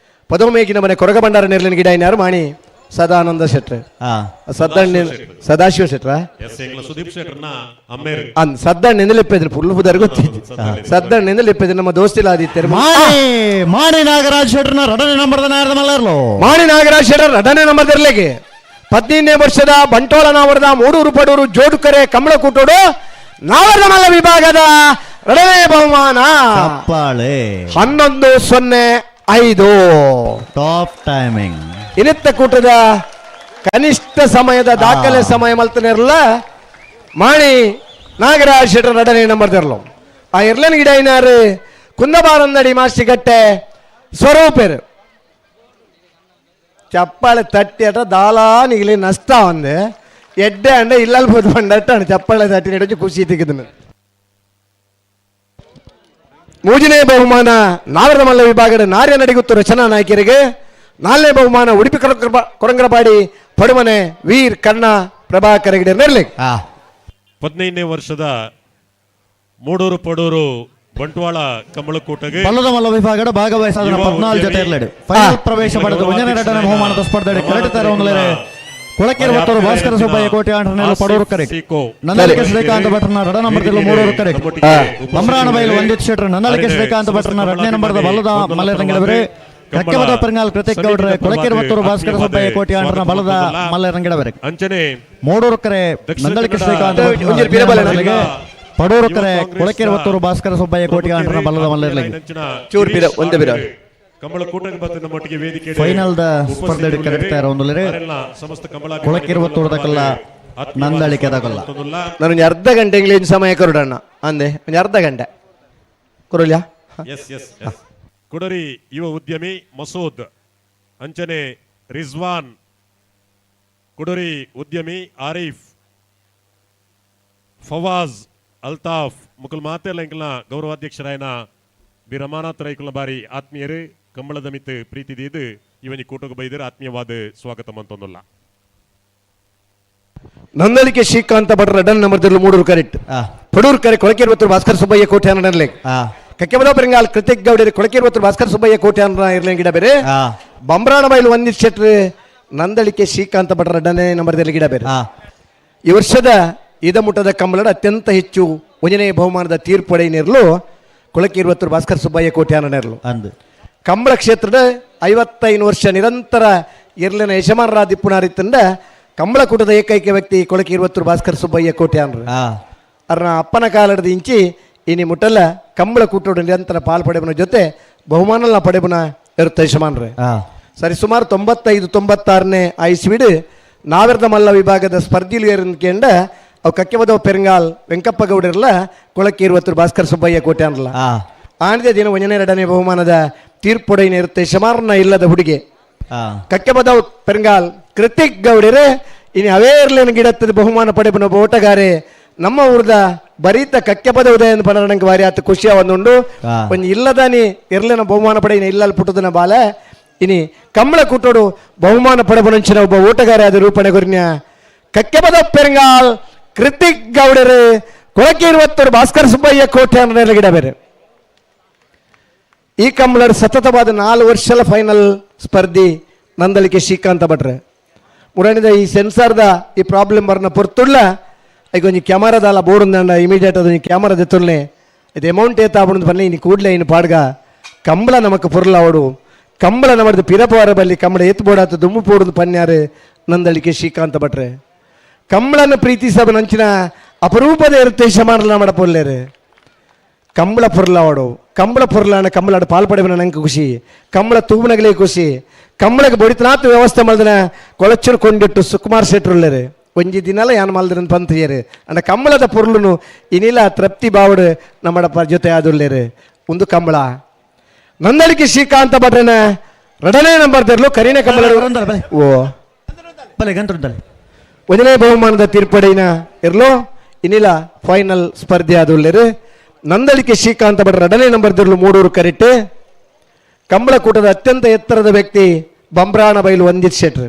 [SPEAKER 8] ಪದೋಮೇಗಿನ ಮನೆ ಕೊರಗ ಭಂಡಾರ ನೆರಳಿನ ಗಿಡ ಇನ್ನಾರು ಮಾಣಿ ಸದಾನಂದ ಶೆಟ್ರ್. ಸದ್ದಣ್ಣ ಸದಾಶಿವ ಶೆಟ್ರ ಸದ್ದಣ್ಣ ಲೆಪ್ಪಿದ್ರು ಪುಲ್ಲು ಪುದರ್ ಗೊತ್ತಿದ್ದು ಸದ್ದಣ್ಣ ಲೆಪ್ಪಿದ್ರು ನಮ್ಮ ದೋಸ್ತಿಲ್ಲ ಆದಿತ್ಯರು.
[SPEAKER 18] ಮಾಣಿ ನಾಗರಾಜ್ ಶೆಟ್ಟರ್ನ ರಡನೇ ನಂಬರ್ ಮಲ್ಲೇರ್ಲು.
[SPEAKER 8] ಮಾಣಿ ನಾಗರಾಜ್ ಶೆಟ್ಟರ್ ರಡನೇ ನಂಬರ್ ತಿರ್ಲಿಕ್ಕೆ 15ನೇ ವರ್ಷದ ಬಂಟ್ವಾಳ ನಾವರದ ಮೂಡೂರು ಪಡೂರು ಜೋಡುಕರೆ ಕಮಲಕೂಟೋಡು ನಾವರದ ಮಲ್ಲ ವಿಭಾಗದ ಎರಡನೇ ಬಹುಮಾನ.
[SPEAKER 18] ಚಪ್ಪಾಳೆ.
[SPEAKER 8] 11:05
[SPEAKER 18] ಟಾಪ್ ಟೈಮಿಂಗ್.
[SPEAKER 8] ಇನಿತ್ತ ಕೂಟದ ಕನಿಷ್ಠ ಸಮಯದ ದಾಖಲೆ ಸಮಯ ಮಲ್ತನಿರಲ್ಲ ಮಾಣಿ ನಾಗರಾಜ್ ಶೆಟ್ಟರ್ ಎರಡನೇ ನಂಬರ್ ತೆರಲು. ಆ ಇರ್ಲನ್ ಗಿಡ ಇನಾರು ಕುಂದಬಾರಂದಡಿ ಮಾಸ್ತಿಗಟ್ಟೆ ಸ್ವರೂಪೇರು. ಚಪ್ಪಾಳೆ ತಟ್ಟಿ ಅಟ ದಾಲಾ ನಿಗಲಿ ನಷ್ಟ ಒಂದೆ ಎಡ್ಡೆ ಅಂಡ ಇಲ್ಲಲ್ ಬೋದು ಬಂಡಟ್ಟಾಣ ಚಪ್ಪಾಳೆ ತಟ್ಟಿ ನೆಡೋಜಿ ಖುಷಿ ತೆಗೆದನು. ಮೂರನೇ ಬಹುಮಾನ ನಾಗರದ ಮಲ್ಲ ವಿಭಾಗದ ನಾರ್ಯ ನಡಿಗುತ್ತು ರಚನಾ ನಾಯಕರಿಗೆ. 4ನೇ ಬಹುಮಾನ ಉಡುಪಿ ಕೊರಂಗರಪಾಡಿ ಪಡುಮನೆ ವೀರ್ ಕರ್ಣ ಪ್ರಭಾಕರ್ ಹೆಗಡೆ ನೆರಳಿ.
[SPEAKER 5] 15ನೇ ವರ್ಷದ ಮೂಡೂರು ಪಡೂರು ಬಂಟ್ವಾಳ ಕಂಬಳಕೂಟಗೆ
[SPEAKER 18] ಬಲ್ಲದ ಮಲ್ಲ ವಿಭಾಗದ ಭಾಗವಹಿಸಿದ 14 ಜೊತೆ ಇರಲಿ ಫೈನಲ್ ಪ್ರವೇಶ ಪಡೆದು ಒಂದನೇ ಎರಡನೇ ಬಹುಮಾನದ ಸ್ಪರ್ಧೆ ಕರೆಕ್ಟ್ ತರವಂದಲೇ ಕೊಳಕೇರು ಬತ್ತೂರು ಭಾಸ್ಕರ ಸುಬ್ಬಯ್ಯ ಕೋಟೆ ಆಂಡ್ರನೆಲ್ಲ ಪಡೂರು ಕರೆಕ್ಟ್. ನಂದಳಿಕೆ ಶ್ರೀಕಾಂತ ಭಟ್ರನ ರಡ ನಂಬರ್ ಮೂಡೂರು ಕರೆಕ್ಟ್. ಬಮ್ರಾಣ ಬೈಲು ವಂದಿತ್ ಶೆಟ್ಟರ್ ನಂದಳಿಕೆ ಶ್ರೀಕಾಂತ ಭಟ್ರನ ಎರಡನೇ ನಂಬರ್ದ ಬಲ್ಲದ ಮಲ್ಲೇರಂಗಿಡಬರೆ. ಕಕ್ಕೆಮದ ಪೆರಂಗಾಲ್ ಕೃತಿಕ್ ಗೌಡ್ರೆ ಕೊಳಕೇರು ಬತ್ತೂರು ಭಾಸ್ಕರ ಸುಬ್ಬಯ್ಯ ಕೋಟೆ ಆಂಡ್ರನ ಬಲದ ಮಲ್ಲೇರಂಗಿಡಬರೆ.
[SPEAKER 5] ಅಂಚನೆ
[SPEAKER 18] ಮೂಡೂರು ಕರೆ ನಂದಳಿಕೆ ಶ್ರೀಕಾಂತ ಪಡೂರು ಕರೆ ಕೊಳಕೇರು ಬತ್ತೂರು ಭಾಸ್ಕರ ಸುಬ್ಬಯ್ಯ ಕೋಟೆ ಆಂಡ್ರನ ಬಲದ ಮಲ್ಲೇರ್ಲಿಗೆ.
[SPEAKER 6] ಚೂರು ಬಿರ ಒಂದೇ ಬಿರ
[SPEAKER 18] ಫೈನಲ್ the ಸ್ಪರ್ಧೆ ಕರೆಕ್ಟ್ ಒಂದುಲರೆ ಕೊಳಕಿರುವ ತೋಟದಕಲ್ಲ ನಂದಳಿಕೆ ಅದಕಲ್ಲ.
[SPEAKER 8] ನಾನು ಅರ್ಧ ಗಂಟೆ ಇಂಗ್ಲೀಷ್ ಸಮಯ ಕೊರಡಣ್ಣ ಅಂದೆ ಒಂದು ಅರ್ಧ ಗಂಟೆ ಕೊರಲ್ಯಾ.
[SPEAKER 5] S S S ಕುಡರಿ ಯುವ ಉದ್ಯಮಿ ಮಸೂದ್, ಅಂಚನೆ ರಿಜ್ವಾನ್, ಕುಡರಿ ಉದ್ಯಮಿ ಆರೀಫ್, ಫವಾಜ್, ಅಲ್ತಾಫ್ ಮುಕುಲ್ ಮಾತೆಲ್ಲ ಇಂಕಲ್ನ ಗೌರವಾಧ್ಯಕ್ಷರಾಯನ ಬಿ ರಮಾನಾಥ್ ರೈಕುಲ್ನ ಬಾರಿ ಆತ್ಮೀಯರು ಕಂಬಳದ ಮಿತ್ ಪ್ರೀತಿ ದೀದು ಇವನಿ ಕೂಟಕ್ಕೆ ಬೈದರು ಆತ್ಮೀಯವಾದ ಸ್ವಾಗತ ಅಂತೊಂದಲ್ಲ.
[SPEAKER 8] ನಂದಳಿಕೆ ಶ್ರೀಕಾಂತ ಭಟ್ರ ಡನ್ ನಂಬರ್ ಮೂಡೂರು ಕರೆಕ್ಟ್. ಪಡೂರು ಕರೆ ಕೊಳಕೇರು ಭಾಸ್ಕರ ಸುಬ್ಬಯ್ಯ ಕೋಟೆ ಅನ್ನಲೆ. ಕಕ್ಕೆಬಲ ಪೆರಂಗಾಲ್ ಕೃತಿಕ್ ಗೌಡರಿ ಕೊಳಕೇರು ಭಾಸ್ಕರ ಸುಬ್ಬಯ್ಯ ಕೋಟೆ ಅನ್ನ ಇರ್ಲಿ ಗಿಡ ಬೇರೆ. ಬಂಬ್ರಾಣ ಬೈಲು ವಂದಿತ್ ಶೆಟ್ರು ನಂದಳಿಕೆ ಶ್ರೀಕಾಂತ ಭಟ್ರ ಡನ್ನೇ ನಂಬರ್ ಗಿಡ ಬೇರೆ. ಈ ವರ್ಷದ ಇದಮುಟದ ಕಂಬಳದ ಅತ್ಯಂತ ಹೆಚ್ಚು ಒಂದನೇ ಬಹುಮಾನದ ತೀರ್ಪುಡೆಯನಿರಲು ಕೊಳಕೇರುವತ್ತೂರು ಭಾಸ್ಕರ ಸುಬ್ಬಯ್ಯ ಕೋಟೆ ಅನ್ನಿರಲು.
[SPEAKER 18] ಅಂದು
[SPEAKER 8] ಕಂಬಳ ಕ್ಷೇತ್ರದ 55 ವರ್ಷ ನಿರಂತರ ಇರ್ಲಿನ ಯಜಮಾನರಾದಿಪ್ಪುನಾರಿತ್ತಂದ ಕಂಬಳಕೂಟದ ಏಕೈಕ ವ್ಯಕ್ತಿ ಕೊಳಕಿ ಇರುವತ್ತೂರು ಭಾಸ್ಕರ್ ಸುಬ್ಬಯ್ಯ ಕೋಟ್ಯಾನ್ರು. ಅರ್ನ ಅಪ್ಪನ ಕಾಲದ ಇಂಚಿ ಇನಿ ಮುಟ್ಟಲ್ಲ ಕಂಬಳಕೂಟೋಡು ನಿರಂತರ ಪಾಲ್ ಪಡೆಬನ ಜೊತೆ ಬಹುಮಾನಲ್ಲ ಪಡೆಬನ ಇರುತ್ತೆ ಯಜಮಾನ್ರೆ. ಸರಿ ಸುಮಾರು 95 96ನೇ ಐಸ್ವಿಡು ನಾವಿರದ ಮಲ್ಲ ವಿಭಾಗದ ಸ್ಪರ್ಧಿಲು ಏರಂದ್ಕೇಂಡ ಅವು ಕಕ್ಕೆಬದವ ಪೆರಂಗಾಲ್ ವೆಂಕಪ್ಪ ಗೌಡರಲ್ಲ ಕೊಳಕ್ಕೆ ಇರುವತ್ತೂರು ಭಾಸ್ಕರ್ ಸುಬ್ಬಯ್ಯ ಕೋಟ್ಯಾನ್ರಲ್ಲ. ಆನದೇ ದಿನ ಒಂದನೇ ಎರಡನೇ ಬಹುಮಾನದ ತೀರ್ಪೊಡೈನ ಇರುತ್ತೆ ಶಮಾರ್ನ ಇಲ್ಲದ ಹುಡುಗಿ ಕಕ್ಕೆಬದವ್ ಪೆರಂಗಾಲ್ ಕೃತಿಕ್ ಗೌಡರೇ ಇನ್ನು ಅವೇ ಇರ್ಲೇನು ಗಿಡತ್ತದ ಬಹುಮಾನ ಪಡೆಬನ ಓಟಗಾರೆ ನಮ್ಮ ಊರ್ದ ಬರೀತ ಕಕ್ಕೆಪದ ಉದಯ ಪಡರಂಗೆ ಬಾರಿ ಆತ ಖುಷಿಯ ಒಂದುಂಡು. ಒಂಜಿ ಇಲ್ಲದಾನಿ ಇರ್ಲೇನ ಬಹುಮಾನ ಪಡೆಯಿನ ಇಲ್ಲಲ್ಲಿ ಪುಟ್ಟದನ ಬಾಲ ಇನಿ ಕಂಬಳ ಕೂಟೋಡು ಬಹುಮಾನ ಪಡೆಬನಂಚಿನ ಒಬ್ಬ ಓಟಗಾರೆ ಆದ ರೂಪಣೆ ಗುರಿನ ಕಕ್ಕೆಪದ ಪೆರಂಗಾಲ್ ಕೃತಿಕ್ ಗೌಡರು ಕೊಳಕೆ ಇರುವತ್ತರು ಭಾಸ್ಕರ್ ಸುಬ್ಬಯ್ಯ ಕೋಟೆ ಅನ್ನೋ ಗಿಡ ಬೇರೆ. ಈ ಕಂಬಳರು ಸತತವಾದ 4 ವರ್ಷದ ಫೈನಲ್ ಸ್ಪರ್ಧಿ ನಂದಳಿಕೆ ಶ್ರೀಕಾಂತ ಭಟ್ರೆ. ಮುರಣಿದ ಈ ಸೆನ್ಸಾರ್ದ ಈ ಪ್ರಾಬ್ಲಮ್ ಬರ್ನ ಪೊರ್ತುಳ್ಳ ಈಗ ಒಂಜಿ ಕ್ಯಾಮರಾದಲ್ಲ ಬೋರ್ಡ್ ಉಂದಂಡ ಇಮಿಡಿಯೇಟ್ ಅದು ಕ್ಯಾಮರಾ ದೆತ್ತುಲ್ನೆ ಇದು ಅಮೌಂಟ್ ಏತ ಆಪುಂಡು ಪನ್ನೆ ಇನಿ ಕೂಡ್ಲೆ ಇನ್ನು ಪಾಡ್ಗ ಕಂಬಳ ನಮಕ್ ಪೊರ್ಲ ಅವಡು ಕಂಬಳ ನಮಡ್ದು ಪಿರಪವಾರ ಬಲ್ಲಿ ಕಂಬಳ ಏತ್ ಬೋಡಾತ ದುಮ್ಮು ಪೋಡುದು ಪನ್ಯಾರು ನಂದಳಿಕೆ ಶ್ರೀಕಾಂತ ಭಟ್ರೆ. ಕಂಬಳನ್ನು ಪ್ರೀತಿಸಬ ನಂಚಿನ ಅಪರೂಪದ ಇರುತ್ತೆ ಶಮಾನಲ ನಮಡ ಪೊಲ್ಲೇರು ಕಂಬಳ ಪೊರ್ಲಾವಡು ಕಂಬಳ ಪೊರ್ಲಾನ ಕಂಬಳಾಡು ಪಾಲ್ಪಡೆವನ ನಂಗೆ ಖುಷಿ ಕಂಬಳ ತೂಬನಗಲೇ ಖುಷಿ ಕಂಬಳಕ್ಕೆ ಬಡಿತನಾತ್ ವ್ಯವಸ್ಥೆ ಮಲ್ದನ ಕೊಳಚರು ಕೊಂಡಿಟ್ಟು ಸುಕುಮಾರ್ ಶೆಟ್ರುಳ್ಳೇರು ಒಂಜಿ ದಿನಲ ಯಾನ್ ಮಲ್ದರನ್ ಪಂತಿಯರು ಅಂಡ ಕಂಬಳದ ಪೊರ್ಲುನು ಇನಿಲ ತೃಪ್ತಿ ಬಾವಡು ನಮ್ಮಡ ಜೊತೆ ಆದುಳ್ಳೇರು ಒಂದು ಕಂಬಳ ನಂದಳಿಕೆ ಶ್ರೀಕಾಂತ ಭಟ್ರನ ಎರಡನೇ ನಂಬರ್ ತೆರಲು ಕರೀನ ಕಂಬಳ ಓ ಒಂದನೇ ಬಹುಮಾನದ ತೀರ್ಪಡಿನ ಇರ್ಲು ಇನ್ನಿಲ್ಲ ಫೈನಲ್ ಸ್ಪರ್ಧೆ ಆದುಳ್ಳೇರು ನಂದಳಿಕೆ ಶ್ರೀಕಾಂತ ಭಟ್ರ ಎರಡನೇ ನಂಬರ್ ದಿರ್ಲು ಮೂಡೂರು ಕರಿಟೆ. ಕಂಬಳಕೂಟದ ಅತ್ಯಂತ ಎತ್ತರದ ವ್ಯಕ್ತಿ ಬಂಬ್ರಾಣ ಬೈಲು ವಂದಿತ್ ಶೆಟ್ರು.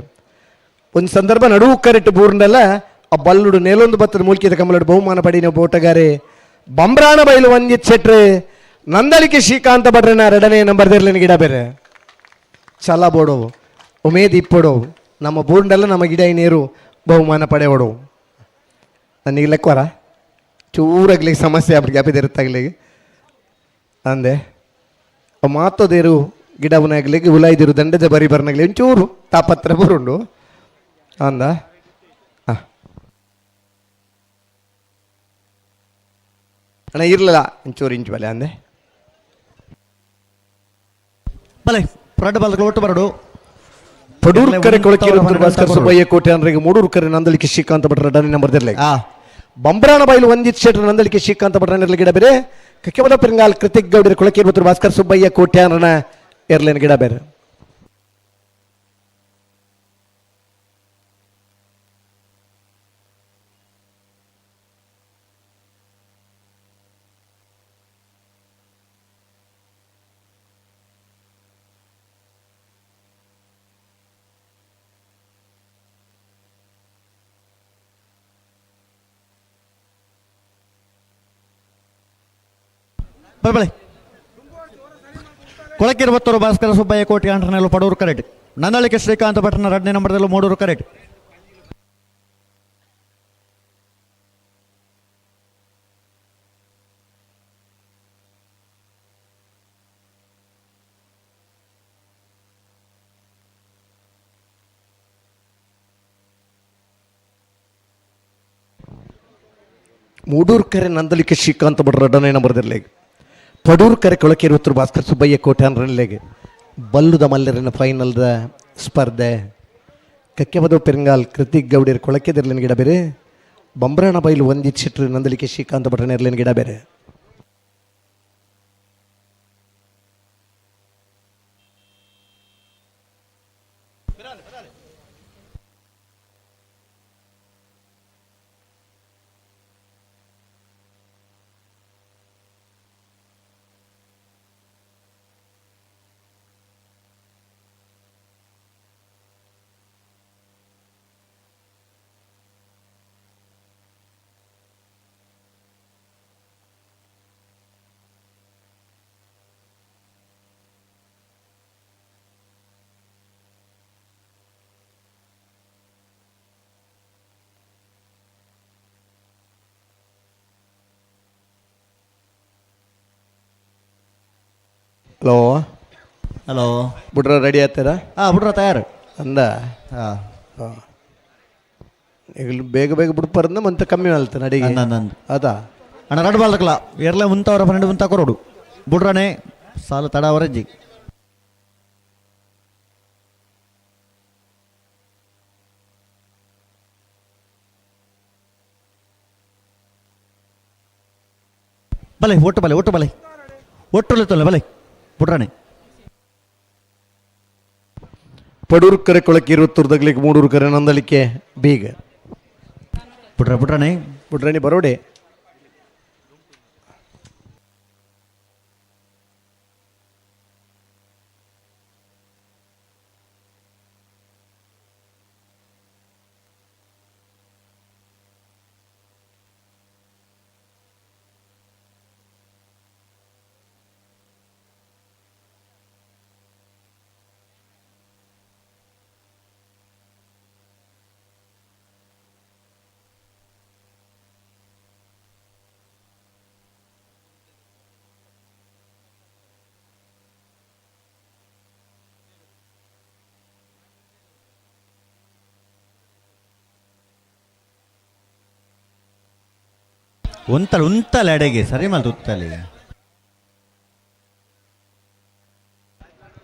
[SPEAKER 8] ಒಂದು ಸಂದರ್ಭ ನಡುವು ಕರೆಕ್ಟ್ ಬೂರ್ನಲ್ಲ ಆ ಬಲ್ಲುಡು ನೇಲೊಂದು ಬತ್ತದ ಮೂಲ್ಕಿದ ಕಂಬಳಡು ಬಹುಮಾನ ಪಡಿನ ಬೋಟಗಾರೆ ಬಂಬ್ರಾಣ ಬೈಲು ವಂದಿತ್ ಶೆಟ್ರು ನಂದಳಿಕೆ ಶ್ರೀಕಾಂತ ಭಟ್ರನ ಎರಡನೇ ನಂಬರ್ ದಿರ್ಲಿನ ಗಿಡ ಬೇರೆ ಛಲ ಬೋಡೋ ಉಮೇದ್ ಇಪ್ಪಡೋ ನಮ್ಮ ಬೂರ್ಂಡಲ್ಲ ನಮ್ಮ ಗಿಡ ನೀರು ಬಹುಮಾನ ಪಡೆಯೋಡು. ನನಗೆ ಲೆಕ್ಕವರ ಚೂರಾಗ್ಲಿಕ್ಕೆ ಸಮಸ್ಯೆ ಆಗ್ಬಿಟ್ಟು ಗ್ಯಾಪಿದಿರುತ್ತಾಗ್ಲಿಕ್ಕೆ ಅಂದೆ ಮಾತೋದೇರು ಗಿಡವನಾಗ್ಲಿಕ್ಕೆ ಉಲಾಯ್ದಿರು ದಂಡದ ಬರಿ ಬರ್ನಾಗ್ಲಿ ಒಂಚೂರು ತಾಪತ್ರ ಬರುಂಡು ಅಂದ. ಅಣ್ಣ ಇರಲಿಲ್ಲ ಒಂಚೂರು ಇಂಚು ಬಲೆ ಅಂದೆ
[SPEAKER 18] ಬಲೆ ರಡ್ಡು ಬಲ್ಗಳು ಒಟ್ಟು ಬರಡು.
[SPEAKER 8] ಪಡೂರ್ಕರೆ ಕೊಳಕೆ ಭಾಸ್ಕರ್ ಸುಬ್ಬಯ್ಯ ಕೋಟೆ ಅಂದ್ರೆ ಮೂಡೂರ್ಕರೆ ನಂದಳಿಕೆ ಶ್ರೀಕಾಂತ ಭಟ್ರ ಎರಡನೇ ನಂಬರ್ ದಿರ್ಲೆ. ಬಂಬ್ರಾಣ ಬೈಲು ವಂದಿತ್ ಶೆಟ್ರ ನಂದಳಿಕೆ ಶ್ರೀಕಾಂತ ಭಟ್ರ ನೆರಳು ಗಿಡ ಬೇರೆ ಕಕ್ಕೆಬದ ಪೆರಂಗಾಲ್ ಕೃತಿಕ್ ಗೌಡರ ಕೊಳಕೆ ಮತ್ತು ಭಾಸ್ಕರ್ ಸುಬ್ಬಯ್ಯ ಕೋಟ್ಯಾನನ ಎರ್ಲೇನ ಗಿಡ ಬೇರೆ.
[SPEAKER 18] ಬಳೆ ಕೊಳಕಿರುವತ್ತೂರು ಭಾಸ್ಕರ ಸುಬ್ಬಯ್ಯ ಕೋಟಿ ಅಂಟ್ರನೆಲ್ಲ ಪಡೂರು ಕರೆಕ್ಟ್. ನಂದಳಿಕೆ ಶ್ರೀಕಾಂತ ಭಟ್ರನ ಎರಡನೇ ನಂಬರ್ದಲ್ಲೂ ಮೂಡೂರು ಕರೆಕ್ಟ್.
[SPEAKER 8] ಮೂಡೂರ್ಕರೆ ನಂದಳಿಕೆ ಶ್ರೀಕಾಂತ ಭಟ್ರ ಎರಡನೇ ನಂಬರ್ದಲ್ಲಿ ಪಡೂರ್ಕರೆ ಕೊಳಕೆ ಇರುವತ್ತರು ಭಾಸ್ಕರ್ ಸುಬ್ಬಯ್ಯ ಕೋಟ್ಯಾನ್ರಲ್ಲೆಗೆ ಬಲ್ಲುದ ಮಲ್ಲರಿನ ಫೈನಲ್ದ ಸ್ಪರ್ಧೆ ಕಕ್ಕೆಬದ ಪೆರಂಗಾಲ್ ಕೃತಿಕ್ ಗೌಡಿಯರ್ ಕೊಳಕೆದಿರ್ಲಿನ ಗಿಡ ಬೇರೆ ಬಂಬ್ರಾಣ ಬೈಲು ವಂದಿತ್ ಶೆಟ್ರು ನಂದಳಿಕೆ ಶ್ರೀಕಾಂತ ಭಟ್ರನ ಇರ್ಲಿನ ಗಿಡ ಬೇರೆ. ಹಲೋ
[SPEAKER 3] ಬೇಗ ಬೇಗ ಬುಡ್ಪರಂದ ಮಂತ ಕಮ್ಮಿ ಆಲ್ತ ನಡಿಗೆ. ಅದಾ
[SPEAKER 18] ಅಣ್ಣ ರಡ್ಡು ಬಾಲ್ದಕ್ಲ ಎರ್ಲೆ ಮುಂತವರ 12 ಮುಂತ ಕೊರೋಡು ಬುಡ್ರನೆ ಸಾಲ ತಡ ಅವರಜ್ಜಿ. ಬಲೆ ಒಟ್ಟು ಬಲೆ ಒಟ್ಟು ಬಲೆ ಒಟ್ಟು ತೊಲೆ ಬಲೆ ಬುಡ್ರನೆ.
[SPEAKER 3] ಪಡೂರು ಕರೆ ಕೊಳಕ್ಕೆ ಇರುತ್ತೂರ್ದಗ್ಲಿಕ್ಕೆ ಮೂಡೂರು ಕರೆ ನಂದಳಿಕೆ ಬೀಗ.
[SPEAKER 18] ಬುಡ್ರ ಬುಡ್ರನೆ
[SPEAKER 3] ಬುಡ್ರಣಿ ಬರೋಡೆ.
[SPEAKER 18] ಉಂತಲೆ ಉಂತಲೆ ಅಡೆಗೆ ಸರಿ ಮಲ್ತು ಉತ್ತಲೆ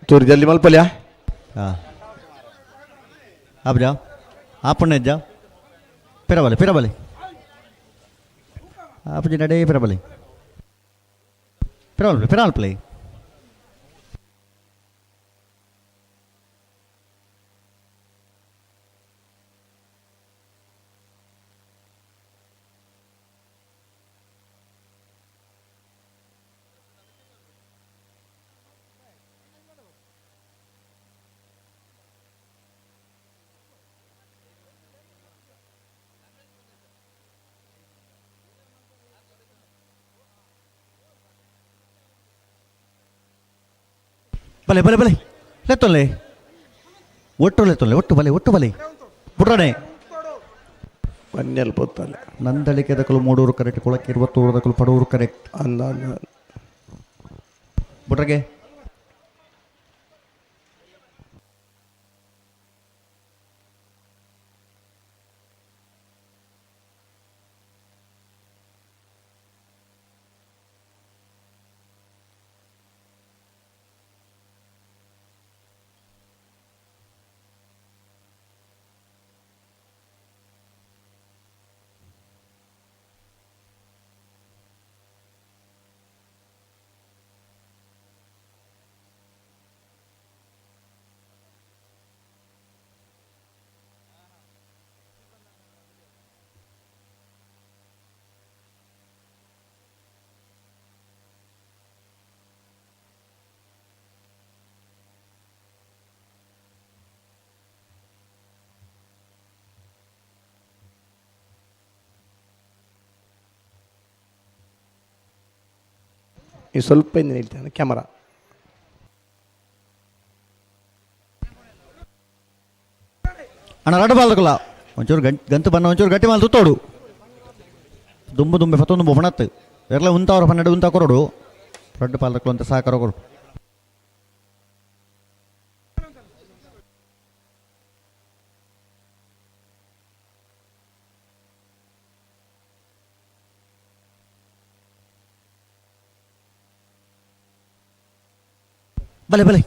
[SPEAKER 3] ಚೂರು ಜಲ್ದಿ ಮಲ್ಪಲ್ಯಾ.
[SPEAKER 18] ಹಾಂ आप जाओ, आप जाओ, पिराबले पिराबले आप जी नडे पिराबले पिराबले पिराबले. ಬಲೆ ಬಲೆ ಬಲೆ ಲೆತ್ತೊಲ್ಲೆ ಒಟ್ಟು ಲೆತ್ತೊಲ್ಲೆ ಒಟ್ಟು ಬಲೆ ಒಟ್ಟು ಬಲೆ ಬುಡ್ರನೆ
[SPEAKER 3] ಪನ್ನೆಲ್ ಪೊತ್ತಲೆ.
[SPEAKER 18] ನಂದಳಿಕೆ ದಕಲು ಮೂಡೂರು ಕರೆಕ್ಟ್, ಕೊಳಕ್ಕೆ ಇರುವತ್ತೂರು ದಕಲು ಪಡೂರು ಕರೆಕ್ಟ್.
[SPEAKER 3] ಅಂದ
[SPEAKER 18] ಬುಡ್ರಗೆ
[SPEAKER 8] ನೀವು ಸ್ವಲ್ಪ ಹಿಂದೆ ನಿಲ್ತಾನೆ ಕ್ಯಾಮರಾ.
[SPEAKER 18] ಅಣ್ಣ ರಡ್ಡು ಬಾಲ್ದಕಲ್ಲ ಒಂಚೂರು ಗಂಟು ಬಣ್ಣ ಒಂಚೂರು ಗಟ್ಟಿ ಮಾಲ್ ತುತ್ತೋಡು ದುಂಬು ದುಂಬೆ ಫತ್ತೊಂದು ಬೊಣತ್ತು ಎರ್ಲ ಉಂತಾವ್ರ 12 ಉಂತ ಕೊರಡು ರಡ್ಡು ಪಾಲ್ದಕ್ಕಲು ಅಂತ ಸಹಕಾರ ಕೊಡು. ಬಲೆ ಬಲೆ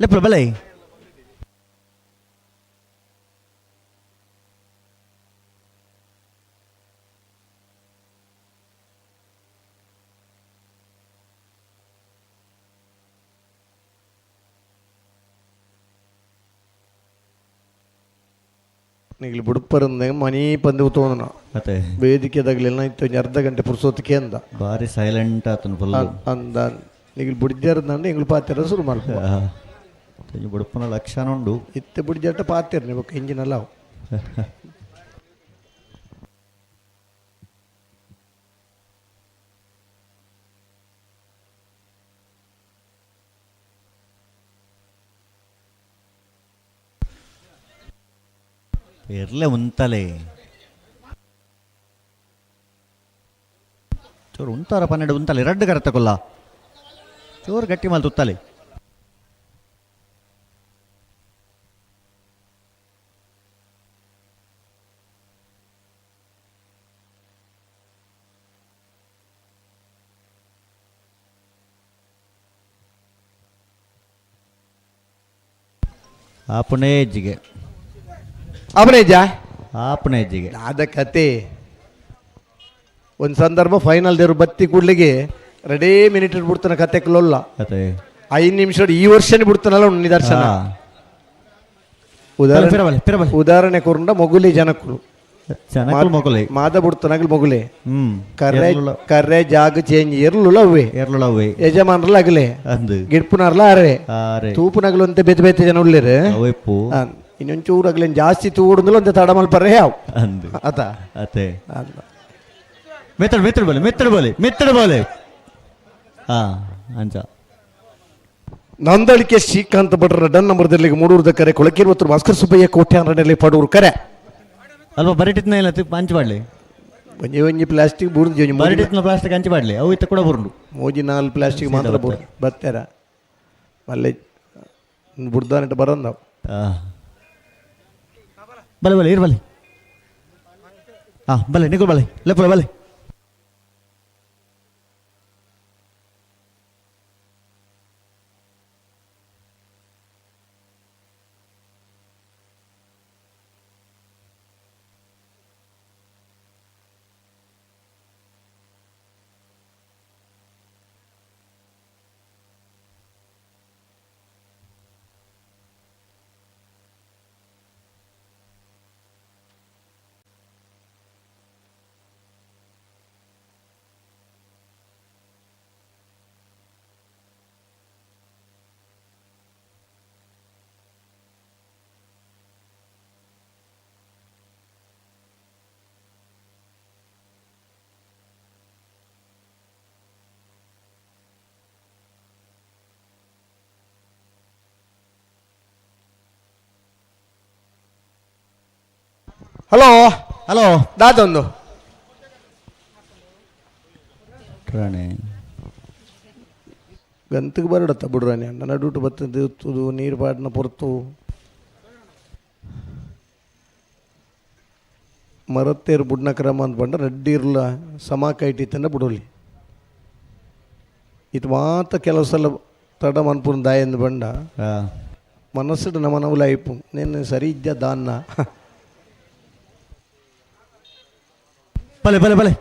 [SPEAKER 18] ಲೆಪ್ಪು ಬಲೆ
[SPEAKER 3] ನೀವು ಬುಡುಪರಂದ ಮನಿ ಪಂದು ತೋದನ
[SPEAKER 18] ಮತ್ತೆ
[SPEAKER 3] ವೇದಿಕೆದಾಗಲೆಲ್ಲ ಇತ್ತು ಒಂಜಿ ಅರ್ಧ ಗಂಟೆ ಪುರ್ಸೊತ್ತಿಗೆ ಅಂದ
[SPEAKER 18] ಬಾರಿ ಸೈಲೆಂಟ್ ಆತನು ಫುಲ್
[SPEAKER 3] ಅಂದ ನೀವು ಬುಡಿಜಾರದಂಡ ಎಂಗ್ಳು ಪಾತಿರ ಶುರು ಮಲ್ಪ
[SPEAKER 18] ಬುಡುಪನ ಲಕ್ಷಣ ಉಂಡು
[SPEAKER 3] ಇತ್ತೆ ಬುಡಿಜಾಟ ಪಾತಿರ್ನಿ ಬೊಕ್ಕ ಇಂಜಿನ್ ಅಲ್ಲ ಅವು.
[SPEAKER 18] ಎರ್ಲೆ ಉಂತಲೆ ಚೂರು ಉಂತಾರ 12 ಉಂತಲೆ ರಡ್ಡು ಕರೆತಕೊಲ್ಲ ಚೂರು ಗಟ್ಟಿ ಮಾಲ್ ತುತ್ತಲೆ.
[SPEAKER 1] ಆಪುಣೇಜಿಗೆ
[SPEAKER 8] ಆಪನೇಜ
[SPEAKER 1] ಆಪುಣೇಜಿಗೆ
[SPEAKER 8] ಆದ ಕತೆ. ಒಂದು ಸಂದರ್ಭ ಫೈನಲ್ ದೇವರು ಬತ್ತಿ ಕೂಡ್ಲಿಗೆ ರೆಡೇ ಮಿನಿಟ್ ಬಿಡ್ತಾನೆ ಕತೆ ಕ್ಲೊಲ್ಲ.
[SPEAKER 1] ಅದೇ
[SPEAKER 8] 5 ನಿಮಿಷ ಈ ವರ್ಷನೇ ಬಿಡ್ತಾನಲ್ಲ ಒಂದು ನಿದರ್ಶನ. ಉದಾಹರಣೆ ಉದಾಹರಣೆ ಕೊರಂಡ ಮೊಗುಲಿ ಜನಕ್ಕಳು
[SPEAKER 1] ಜನಕ್ಕಳು ಮೊಗುಲಿ.
[SPEAKER 8] ಮಾದ ಬಿಡ್ತಾನಾಗಲಿ ಮೊಗುಲೆ ಕರ್ರೆ ಕರ್ರೆ ಜಾಗ ಚೇಂಜ್ ಎರ್ಲುಲ ಅವೇ
[SPEAKER 1] ಎರ್ಲುಲ ಅವೇ
[SPEAKER 8] ಯಜಮಾನ್ರಲ್ಲ ಅಗಲೆ
[SPEAKER 1] ಅಂದು
[SPEAKER 8] ಗಿಡ್ಪುನಾರ್ಲ ಅರೆ ತೂಪುನಗಲು ಅಂತ ಬೇತೆ ಬೇತೆ ಜನ ಉಳ್ಳೇರು
[SPEAKER 1] ಅವೆಪ್ಪು
[SPEAKER 8] ಇನ್ನೊಂಚೂರು ಅಗಲೇನು ಜಾಸ್ತಿ ತೂಡುಂದಲ ಅಂತ ತಡ ಮಲ್ಪರ್ರೆ ಯಾವ
[SPEAKER 1] ಅಂದು
[SPEAKER 8] ಅತ
[SPEAKER 1] ಅತೆ ಮೆತ್ತಡು ಮೆತ್ತಡು ಬೋಲೆ ಮೆತ್ತಡು ಬೋಲೆ ಮೆತ್ತಡು ಬೋಲೆ ಹಾ ಅಂಚ.
[SPEAKER 8] ನಂದಳಿಕೆ ಶ್ರೀಕಾಂತ್ ಭಟ್ರ ಡನ್ ನಂಬರ್ದಲ್ಲಿ ಮೂಡೂರು ಕರೆ ಕೊಳಕಿರುವತ್ತರು ಭಾಸ್ಕರ್ ಸುಬ್ಬಯ್ಯ ಕೋಟ್ಯಾನರಲ್ಲಿ ಪಡೂರು ಕರೆ
[SPEAKER 1] ಅಲ್ವಾ ಬರಿಟಿತ್ನ ಇಲ್ಲ ಅಂಚು ಮಾಡಲಿ
[SPEAKER 8] ಒಂಜಿ ಒಂಜಿ ಪ್ಲಾಸ್ಟಿಕ್ ಬೂರ್ದು ಒಂಜಿ
[SPEAKER 1] ಬರಿಟಿತ್ನ ಪ್ಲಾಸ್ಟಿಕ್ ಅಂಚು ಮಾಡಲಿ ಅವು ಇತ್ತ ಕೂಡ ಬುರುಂಡು
[SPEAKER 8] ಮೋಜಿ ನಾಲ್ ಪ್ಲಾಸ್ಟಿಕ್ ಮಾತ್ರ ಬೂರ್ ಬತ್ತಾರ ಮಲ್ಲೆ ಬುಡ್ದಾನಿಟ್ಟು ಬರಂದಾವ್.
[SPEAKER 1] ಬಲೆ ಬಲೆ ಇರು ಬಲೆ ಹಾಂ ಬಲೆ ನಿಕುಲ್ ಬಲೆ ಲೆಪ್ಪು ಬಲೆ.
[SPEAKER 8] ಹಲೋ
[SPEAKER 1] ಹಲೋ
[SPEAKER 8] ದಾದೊಂದು
[SPEAKER 1] ರಾಣಿ
[SPEAKER 8] ಗಂತಿಗೆ ಬರಡತ್ತ ಬಿಡ್ರಾಣಿ ಅಣ್ಣ ನಡುಟು ಬತ್ತದ ತುದು ನೀರು ಪಾಡ್ನ ಪೊರ್ತು ಮರತ್ತೇರು ಬುಡ್ನ ಕ್ರಮ ಅಂತ ಬಂಡ ರಡ್ಡಿರ್ಲ ಸಮ ಕೈಟಿತ್ತಂಡ ಬಿಡೋಲಿ ಇದು ಮಾತ್ರ ಕೆಲವು ಸಲ ತಡ ಮನ್ಪುನ ದಾಯಂದು ಬಂಡ ಮನಸ್ಸು ನಮ್ಮ ನವಲ ಐಪು నేను ಸರಿ ಇದ್ದ ದಾನ್ನ.
[SPEAKER 1] ಬಲೆ ಬಲೆ ಬಲೆ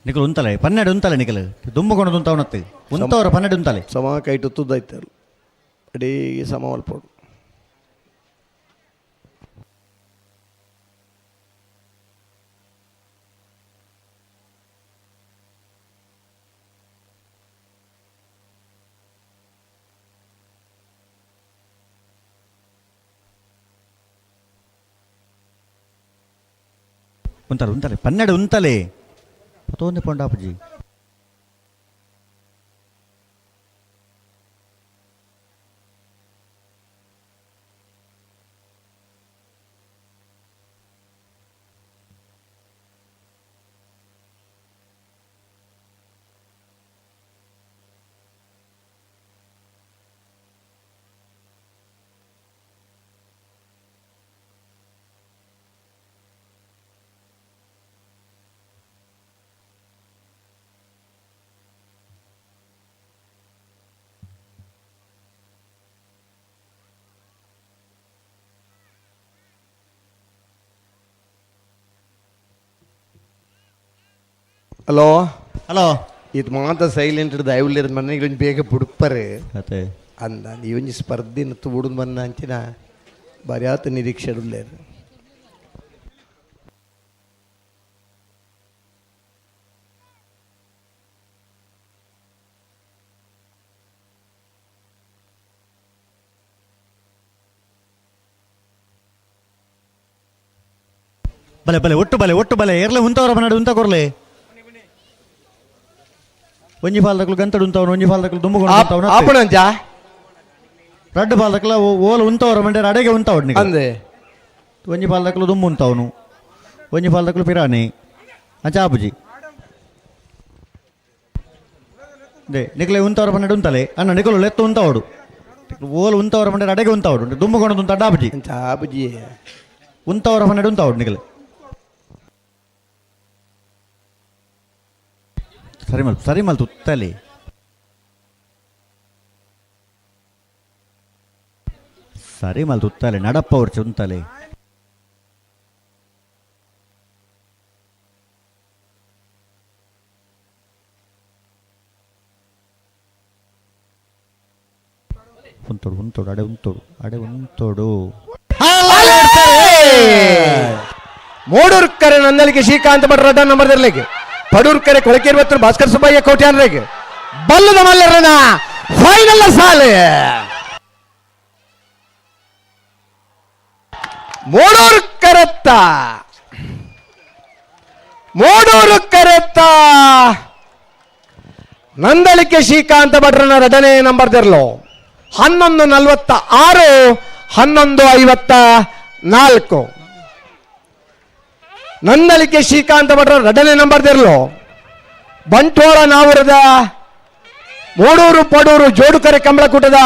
[SPEAKER 1] ನಿಕಲ್ ಉಂತಲೆ 12 ಉಂತಲೆ ನಿಕಲ್ ದುಂಬುಕೊಂಡು ಉಂತವನತ್ತೆ ಉಂತವರ 12 ಉಂತಲೆ
[SPEAKER 8] ಸಮ ಕೈಟು ತುದ್ದಾಯ್ತಲ್ಲ ಅಡೀ ಸಮ ಅಲ್ಪೋಡು.
[SPEAKER 1] ಉಂತಲೆ ಉಂತಲೆ 12 ಉಂತಲೆ ಪತ್ತೊಂದು ಪೊಂಡಾಪುಜಿ.
[SPEAKER 8] ಹಲೋ
[SPEAKER 1] ಹಲೋ
[SPEAKER 8] ಇದು ಮಾತ್ರ ಸೈಲೆಂಟ್ ಹಿಡ್ದು ಐವ್ಲಿರೋದು ಮನೆಗೆ ಒಂಜಿ ಬೇಗ ಬುಡ್ಪರೆ
[SPEAKER 1] ಅದೇ
[SPEAKER 8] ಅಂದ ಈ ಒಂಜಿ ಸ್ಪರ್ಧೆ ಬುಡುದು ಬಂದ ಅಂಚಿನ ಬಾರಿ ನಿರೀಕ್ಷೆ ಇಡಲೇರು.
[SPEAKER 1] ಬಲೆ ಬಲೆ ಒಟ್ಟು ಬಲೆ ಒಟ್ಟು ಬಲೆ ಎರ್ಲೆ ಉಂತವರ ಮನಡು ಉಂತ ಕೊರ್ಲೆ ಒಂಜಿ ಫಾಲ್ದಕ್ಲು ಗಂತಡು ಉಂತವನು ಒಂಜಿ ಫಾಲ್ದಕ್ಲು ದುಂಬುಕೊಂಡು ಉಂತವನು
[SPEAKER 8] ಆಪಣಂಜ
[SPEAKER 1] ರಡ್ಡು ಫಾಲ್ದಕ್ಲ ಓಲ ಉಂತವರ ಮಂಡ್ಯ ಅಡೆಗೆ ಉಂತವಡು
[SPEAKER 8] ಅಂದೆ
[SPEAKER 1] ಒಂಜಿ ಫಾಲ್ದಕ್ಲು ದುಂಬು ಉಂತವನು ಒಂಜಿ ಫಾಲ್ದಕ್ಲು ಪಿರಾಣಿ ಅಂಚ ಆಪುಜಿ they ನಿಕ್ಲೆ ಉಂತವರ ಪನ್ನಡು ಉಂತಲೆ ಅಣ್ಣ ನಿಕಲು ಲೆತ್ತು ಉಂತವಡು ಓಲ್ ಉಂತವರ ಮಂಡ್ಯ ಅಡೆಗೆ ಉಂತವಡು ದುಂಬುಕೊಂಡು ಉಂತ ಅಡ್ಡಾಪುಜಿ
[SPEAKER 8] ಆಪುಜಿ
[SPEAKER 1] ಉಂತವರ ಪನ್ನಡು ಉಂತವಡು ನಿಕಲೆ. ಸರಿ ಮಲ್ಪ ಸರಿ ಮಲ್ತು ಉತ್ತಲಿ ಸರಿ ಮಲ್ತು ಉತ್ತಲೆ ನಡಪ್ಪ ಅವ್ರು ಚುಂತಲೆ ಉಂತೋಡು ಉಂತೋಡು ಅಡೆ ಉಂತೋಡು ಅಡೆ ಉಂತೋಡು.
[SPEAKER 8] ಮೂಡೂರ್ಕರೆ ನಂದಲಿಗೆ ಶ್ರೀಕಾಂತ್ ಭಟ್ ರಡ್ಡ ನಂಬರ್ದಿರ್ಲಿಕ್ಕೆ ಪಡೂರ್ಕರೆ ಕೊಳಕೇರಿ ಭಾಸ್ಕರ್ ಸುಬ್ಬಯ್ಯ ಕೋಟ್ಯಾನ್ರಿಗೆ ಬಲ್ಲದ ಮಲ್ಲರನ ಫೈನಲ್ ಸಾಲೆ. ಮೂಡೂರು ಕರೆತ್ತ ಮೂಡೂರು ಕರೆತ್ತ ನಂದಳಿಕೆ ಶ್ರೀಕಾಂತ ಭಟ್ರನ ಎರಡನೇ ನಂಬರ್ ದಿರ್ಲು 11:46 11:54. ನಂದಳಿಕೆ ಶ್ರೀಕಾಂತ ಭಟ್ರ ಎರಡನೇ ನಂಬರ್ ದಿರ್ಲು ಬಂಟ್ವಾಳ ನಾವುರದ ಮೂಡೂರು ಪಡೂರು ಜೋಡುಕರೆ ಕಂಬಳಕೂಟದ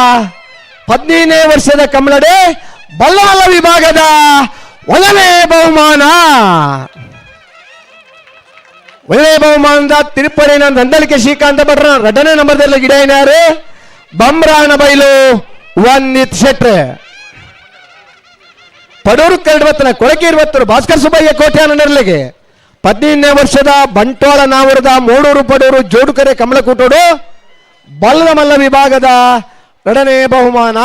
[SPEAKER 8] 15ನೇ ವರ್ಷದ ಕಂಬಳಡೆ ಬಲ್ಲವಲ್ಲ ವಿಭಾಗದ ಒಂದನೇ ಬಹುಮಾನ. ಒಂದನೇ ಬಹುಮಾನದ ತಿರುಪಡಿನ ನಂದಳಿಕೆ ಶ್ರೀಕಾಂತ ಭಟ್ರ ಎರಡನೇ ನಂಬರ್ದಲ್ಲಿ ಗಿಡ ಬಮ್ರಾಣ ಬೈಲು ವಂದಿತ್ ಶೆಟ್ರೆ. ಪಡೂರು ಕರಡ್ವತ್ತನ ಕೊಳಕೆ ಇರುವತ್ತರು ಭಾಸ್ಕರ್ ಸುಬ್ಬಯ್ಯ ಕೋಟ್ಯಾನರ್ಲಿಗೆ 15ನೇ ವರ್ಷದ ಬಂಟ್ವಾಳ ನಾವುರದ ಮೂಡೂರು ಪಡೂರು ಜೋಡುಕರೆ ಕಮಲಕೂಟೋಡು ಬಲ್ಲಮಲ್ಲ ವಿಭಾಗದ ಎರಡನೇ ಬಹುಮಾನ.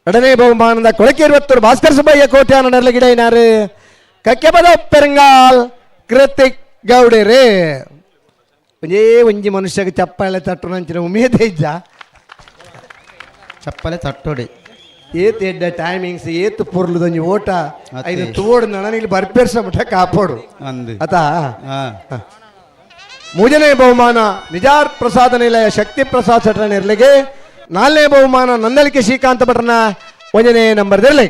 [SPEAKER 8] ಎರಡನೇ ಬಹುಮಾನದ ಕೊಳಕೆ ಇರುವತ್ತರು ಭಾಸ್ಕರ್ ಸುಬ್ಬಯ್ಯ ಕೋಟ್ಯಾನರ್ಲಿಗೆ ಗಿಡ ಕಕ್ಕೆಪದ ಪೆರಂಗಾಲ್ ಕೃತಿಕ್ ಗೌಡರೇ. ಒಂಜೇ ಒಂಜಿ ಮನುಷ್ಯಗೆ ಚಪ್ಪಾಳೆ ತಟ್ಟು ನಂಚಿನ ಉಮೇದ ಇಜ್ಜ
[SPEAKER 1] ಚಪ್ಪಾಳೆ ತಟ್ಟೋಡಿ
[SPEAKER 8] ಏತ್ ಎಡ್ಡ ಟೈಮಿಂಗ್ಸ್ ಏತ್ ಪೊರ್ಲುದೊಂಜಿ ಓಟ ಐದು ತೋಡು ನನ ಇಲ್ಲಿ ಬರ್ಪೇರ್ಸ ಮಠ ಕಾಪಾಡು ಅತಾ. ಮೂರನೇ ಬಹುಮಾನ ನಿಜಾರ್ ಪ್ರಸಾದ ನಿಲಯ ಶಕ್ತಿ ಪ್ರಸಾದ್ ಸಟ್ರನ ಇರ್ಲಿಗೆ. ನಾಲ್ಕನೇ ಬಹುಮಾನ ನಂದಳಿಕೆ ಶ್ರೀಕಾಂತ ಭಟ್ರನ ಒಂದನೇ ನಂಬರ್ ಇರ್ಲಿ.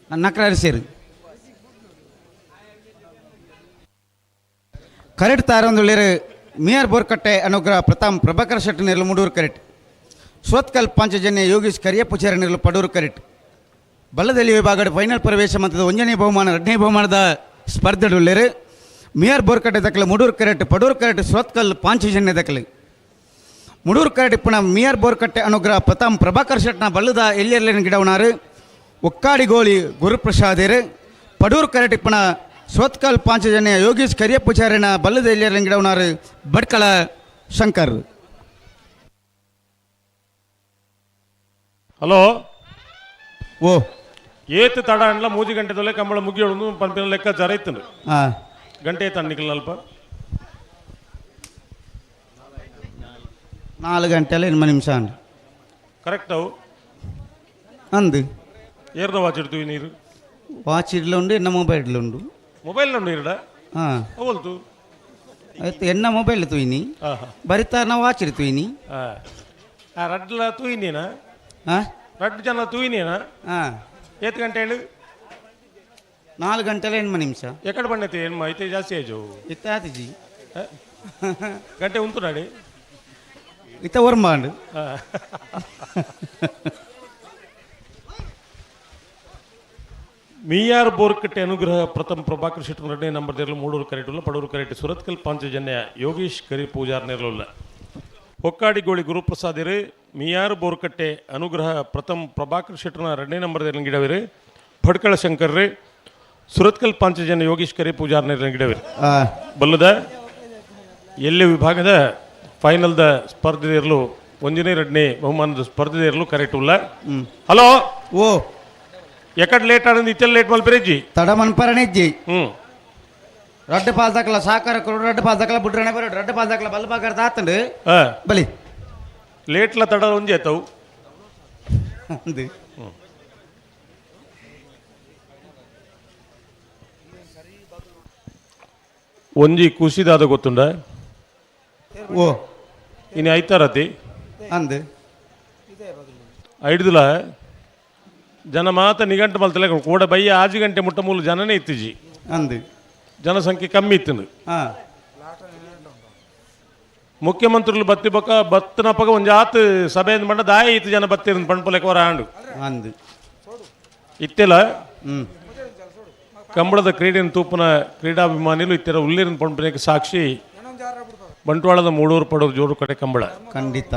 [SPEAKER 1] ನಕ್ರಾರಿ ಸೇರಿ ಕರೆಕ್ಟ್ ತಾರೊಂದುಳ್ಳೇರು ಮಿಯರ್ ಬೋರ್ಕಟ್ಟೆ ಅನುಗ್ರಹ ಪ್ರತಾಪ್ ಪ್ರಭಾಕರ್ ಶೆಟ್ಟಿ ನೆರಳು ಮೂಡೂರು ಕರೆಕ್ಟ್. ಸೋತ್ಕಲ್ ಪಾಂಚಜನ್ಯ ಯೋಗೀಶ್ ಕರಿಯಪ್ಪುಚಾರ ನೆರಳು ಪಡೂರು ಕರೆಕ್ಟ್. ಬಲ್ಲದಲ್ಲಿ ವಿಭಾಗದ ಫೈನಲ್ ಪ್ರವೇಶ ಮಂತದ ಒಂಜನೇ ಬಹುಮಾನ ಎರಡನೇ ಬಹುಮಾನದ ಸ್ಪರ್ಧೆಡುಳ್ಳೇರು ಮಿಯರ್ ಬೋರ್ಕಟ್ಟೆ ದಕ್ಕಲು ಮೂಡೂರು ಕರೆಕ್ಟ್ ಪಡೂರು ಕರೆಕ್ಟ್ ಸೋತ್ಕಲ್ ಪಾಂಚಜನ್ಯ ದಕ್ಕಲು ಮೂಡೂರು ಕರೆಕ್ಟ್ ಇಪ್ಪಣ ಮಿಯರ್ ಬೋರ್ಕಟ್ಟೆ ಅನುಗ್ರಹ ಪ್ರತಾಪ್ ಪ್ರಭಾಕರ್ ಶೆಟ್ನ ಬಲ್ಲದ ಎಲ್ಲಿಯರ್ಲೇನ ಗಿಡವನಾರು ಒಕ್ಕಾಡಿಗೋಳಿ ಗುರುಪ್ರಸಾದೇರು ಪಡೂರು ಕರೆಕ್ಟ್ ಇಪ್ಪಣ ಸೋತ್ಕಲ್ ಪಾಂಚಜನ್ಯ ಯೋಗೀಶ್ ಕರಿಯಪ್ಪುಚಾರ್ಯನ ಬಲ್ಲದ ಎಲ್ಲಿಯರ್ಲೇನ ಭಟ್ಕಳ ಶಂಕರ್.
[SPEAKER 12] ಹಲೋ
[SPEAKER 1] ಓ
[SPEAKER 12] ಏತ್ ತಡ ಅಂಡ್ಲ ಮೂಜಿ ಗಂಟೆದೊಲೆ ಕಂಬಳ ಮುಗಿಯೋಳು ಪಂಪಿನ ಲೆಕ್ಕಾಚಾರ ಇತ್ತು. ಗಂಟೆ ತಣ್ಣಿಕಲ್ ಅಲ್ಪ
[SPEAKER 1] 4 ಗಂಟೆಲ್ಲ ಎನ್ಮ ನಿಮಿಷ
[SPEAKER 12] ಕರೆಕ್ಟ್ ಅವು
[SPEAKER 1] ಅಂದು
[SPEAKER 12] ಏರ್ದ ವಾಚ್ ಇಡ್ತೀವಿ ನೀರು
[SPEAKER 1] ವಾಚ್ ಇಡ್ಲುಂಡು ಎನ್ನ ಮೊಬೈಲ್ ಇಡ್ಲುಂಡು
[SPEAKER 12] ಮೊಬೈಲ್ ಉಂಡು ಇರಡ
[SPEAKER 1] ಹಾಂ
[SPEAKER 12] ಅವಲ್ತು
[SPEAKER 1] ಆಯ್ತು ಎನ್ನ ಮೊಬೈಲ್ ತೂಯಿನಿ ಬರಿತಾರ ವಾಚ್ ಇಡ್ತೀನಿ
[SPEAKER 12] ರಡ್ಲ ತೂಯಿನೇನಾ
[SPEAKER 1] ಹಾಂ
[SPEAKER 12] ರಡ್ಡು ಜನ ತೂಯಿನೇನಾ
[SPEAKER 1] ಹಾಂ
[SPEAKER 12] ಏತ್ ಗಂಟೆ ಹೇಳು
[SPEAKER 1] 4 ಗಂಟೆಲ್ಲ ಎನ್ಮ ನಿಮಿಷ
[SPEAKER 12] ಎಕಡೆ ಬಂಡೈತಿ ಎನ್ಮ ಐತೆ ಜಾಸ್ತಿ ಆಯ್ತು
[SPEAKER 1] ಇತ್ತ ಆತಿಜಿ
[SPEAKER 12] ಗಂಟೆ ಉಂಟು ನಾಡಿ
[SPEAKER 1] ಇತ್ತ ಒರ್ಮಾಂಡು
[SPEAKER 12] ಮೀಯಾರ್ ಬೋರ್ಕಟ್ಟೆ ಅನುಗ್ರಹ ಪ್ರಥಮ ಪ್ರಭಾಕರ್ ಶೆಟ್ಟಿ ಎರಡನೇ ನಂಬರ್ ದೇರ್ಲು ಮೂಡೂರು ಕರೆಟುಲ್ಲ ಪಡೂರು ಕರೆಟು ಸುರತ್ಕಲ್ ಪಾಂಚಜನ್ಯ ಯೋಗೀಶ್ ಕರಿ ಪೂಜಾರ್ ನೆರಳುಲ್ಲ ಹೊಕ್ಕಾಡಿಗೋಳಿ ಗುರುಪ್ರಸಾದಿರು ಮಿಯಾರ್ ಬೋರ್ಕಟ್ಟೆ ಅನುಗ್ರಹ ಪ್ರಥಮ ಪ್ರಭಾಕರ್ ಶೆಟ್ಟರ್ನ ಎರಡನೇ ನಂಬರ್ ಗಿಡವಿರು ಭಟ್ಕಳ ಶಂಕರ್ ಸುರತ್ಕಲ್ ಪಾಂಚಜನ್ಯ ಯೋಗೀಶ್ ಕರಿ ಪೂಜಾರ್ ಗಿಡವಿರು ಬಲ್ಲದ ಎಲ್ಲಿ ವಿಭಾಗದ ಫೈನಲ್ದ ಸ್ಪರ್ಧೆ ಇರಲು ಒಂದನೇ ಎರಡನೇ ಬಹುಮಾನದ ಸ್ಪರ್ಧೆ ಇರಲು ಕರೆಕ್ಟ್ ಉಲ್ಲ. ಹಲೋ
[SPEAKER 1] ಓ
[SPEAKER 12] ಎಕಡ್ ಲೇಟ್ ಆನಂದ್ ಇತ್ತೆಲ್ಲ ಲೇಟ್ ಮಲ್ಪೆರೆಜ್ಜಿ
[SPEAKER 1] ತಡ ಮನ್ಪರಣೆಜ್ಜಿ ರಡ್ಡು ಪಾಲ್ ದಾಖಲ ಸಾಕಾರ ಕೊಡು ರಡ್ಡು ಪಾಲ್ ದಾಖಲ ಬುಡ್ರಣೆ ಬರೋ ರಡ್ಡು ಪಾಲ್ ದಾಖಲ ಬಲ್ಲ ಬಾಗಾರ ತಾತಂಡು ಬಲಿ
[SPEAKER 12] ಲೇಟ್ಲ ತಡ ಒಂಜಿ ಆಯ್ತವು
[SPEAKER 1] ಅಂದು
[SPEAKER 12] ಒಂಜಿ ಖುಷಿದಾದ ಗೊತ್ತುಂಡ
[SPEAKER 1] ಓ
[SPEAKER 12] ಇನ್ನು ಐತಾರತಿ
[SPEAKER 1] ಅಂದು
[SPEAKER 12] ಐಡ್ದುಲ ಜನ ಮಾತ ನಿಘಂಟು ಮಲ್ತಲೆ ಕೂಡ ಬಯ್ಯ ಆಜು ಗಂಟೆ ಮುಟ್ಟ ಮೂಲ ಜನನೇ ಇತ್ತಿಜಿ
[SPEAKER 1] ಅಂದು
[SPEAKER 12] ಜನಸಂಖ್ಯೆ ಕಮ್ಮಿ ಇತ್ತು. ಮುಖ್ಯಮಂತ್ರಿಲು ಬತ್ತಿ ಬೊಕ್ಕ ಬತ್ತನಪಗ ಒಂಜಾತ್ ಸಭೆ ಪಂಡ ದಾಯ ಈತ ಜನ ಬತ್ತಿರ ಪಣ್ಪುಲೆಕ ವರ ಆಂಡು
[SPEAKER 1] ಅಂದು
[SPEAKER 12] ಇತ್ತೆಲ ಕಂಬಳದ ಕ್ರೀಡೆಯನ್ನು ತೂಪುನ ಕ್ರೀಡಾಭಿಮಾನಿಲು ಇತ್ತೆರ ಉಲ್ಲಿರಿನ ಪಣ್ಪುನೆಗೆ ಸಾಕ್ಷಿ ಬಂಟ್ವಾಳದ ಮೂಡೂರು ಪಡೂರು ಜೋರು ಕಡೆ ಕಂಬಳ.
[SPEAKER 1] ಖಂಡಿತ.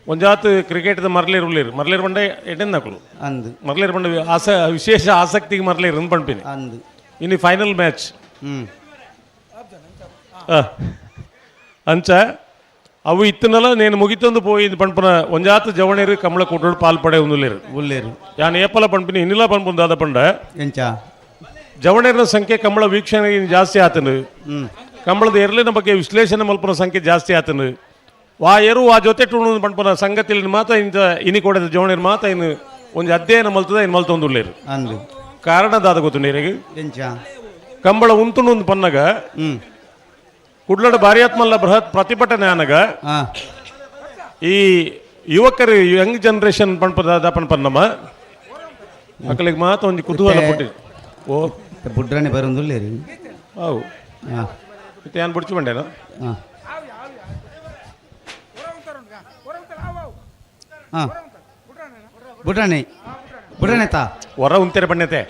[SPEAKER 12] ಒಂಜಾತ್ ಕ್ರಿಕೆಟ್ದ ಮರ್ಲೇರು ಉಳ್ಳೇರು ಮರ್ಲೇರು ಬಂಡೆ ಎಡೆಂದಕಲು
[SPEAKER 1] ಅಂದು
[SPEAKER 12] ಮರ್ಲೇರು ಬಂಡೆ ಆಸ ವಿಶೇಷ ಆಸಕ್ತಿಗೆ ಮರ್ಲೇರು ಅಂದ್ ಪಣ್ಪಿನಿ
[SPEAKER 1] ಅಂದು.
[SPEAKER 12] ಇನ್ನು ಫೈನಲ್ ಮ್ಯಾಚ್ ಅಂಚ ಅವು ಇತ್ತನಲ್ಲ ನೇನು ಮುಗಿತೊಂದು ಪೋಯಿ ಪಣ್ಪುನ ಒಂಜಾತ್ ಜವಣೇರು ಕಂಬಳ ಕೂಟೋಡು ಪಾಲ್ ಪಡೆ ಉಂದುಲೇರು
[SPEAKER 1] ಉಳ್ಳೇರು.
[SPEAKER 12] ಯಾನ್ ಏಪಲ ಪಣ್ಪಿನಿ ಇನ್ನಿಲ್ಲ ಪಣ್ಪುಂದು ದಾದ ಪಂಡ
[SPEAKER 1] ಎಂಚ
[SPEAKER 12] ಜವಣೇರಿನ ಸಂಖ್ಯೆ ಕಂಬಳ ವೀಕ್ಷಣೆ ಜಾಸ್ತಿ ಆತನು, ಕಂಬಳದ ಎರಲಿನ ಬಗ್ಗೆ ವಿಶ್ಲೇಷಣೆ ಮಲ್ಪನ ಸಂಖ್ಯೆ ಜಾಸ್ತಿ ಆತನು, ವಾ ಏರು ಆ ಜೊತೆ ಟುಣು ಪಣ್ಪುನ ಸಂಗತಿಲಿ ಮಾತ್ರ ಇಂತ ಇನಿ ಕೊಡದ ಜವಣೇರು ಮಾತ್ರ ಇನ್ನು ಒಂಜಿ ಅಧ್ಯಯನ ಮಲ್ತದ ಇನ್ನು ಮಲ್ತೊಂದುಳ್ಳೇರು
[SPEAKER 1] ಅಂದು.
[SPEAKER 12] ಕಾರಣ ದಾದ ಗೊತ್ತು ನೀರಿಗೆ
[SPEAKER 1] ಎಂಚ
[SPEAKER 12] ಕಂಬಳ ಉಂತುಂಡು ಒಂದು ಪನ್ನಗ ಕುಡ್ಲಡ ಭಾರಿಯಾತ್ಮಲ್ಲ ಬೃಹತ್ ಪ್ರತಿಭಟನೆ ಆನಗ ಈ ಯುವಕರು ಯಂಗ್ ಜನರೇಷನ್ ಪಣ್ಪದ ಪಣ್ಪನ್ನಮ್ಮ ಮಕ್ಕಳಿಗೆ ಮಾತ್ರ ಒಂಜಿ ಕುತೂಹಲ ಪುಟ್ಟಿ ಓ
[SPEAKER 1] ಬುಡ್ರಾಣಿ ಬರೋದುಲ್ಲೇರಿ
[SPEAKER 12] ಅವು ಇತ್ತೆ ಯಾನ್ ಬುಡ್ಚು ಬಂಡೇನ
[SPEAKER 1] ಹಾಂ ಬುಡ್ರಾಣಿ ಬುಡ್ರಾಣಿ ತಾ
[SPEAKER 12] ಹೊರ ಉಂತೆರೆ ಬಣ್ಣತೆ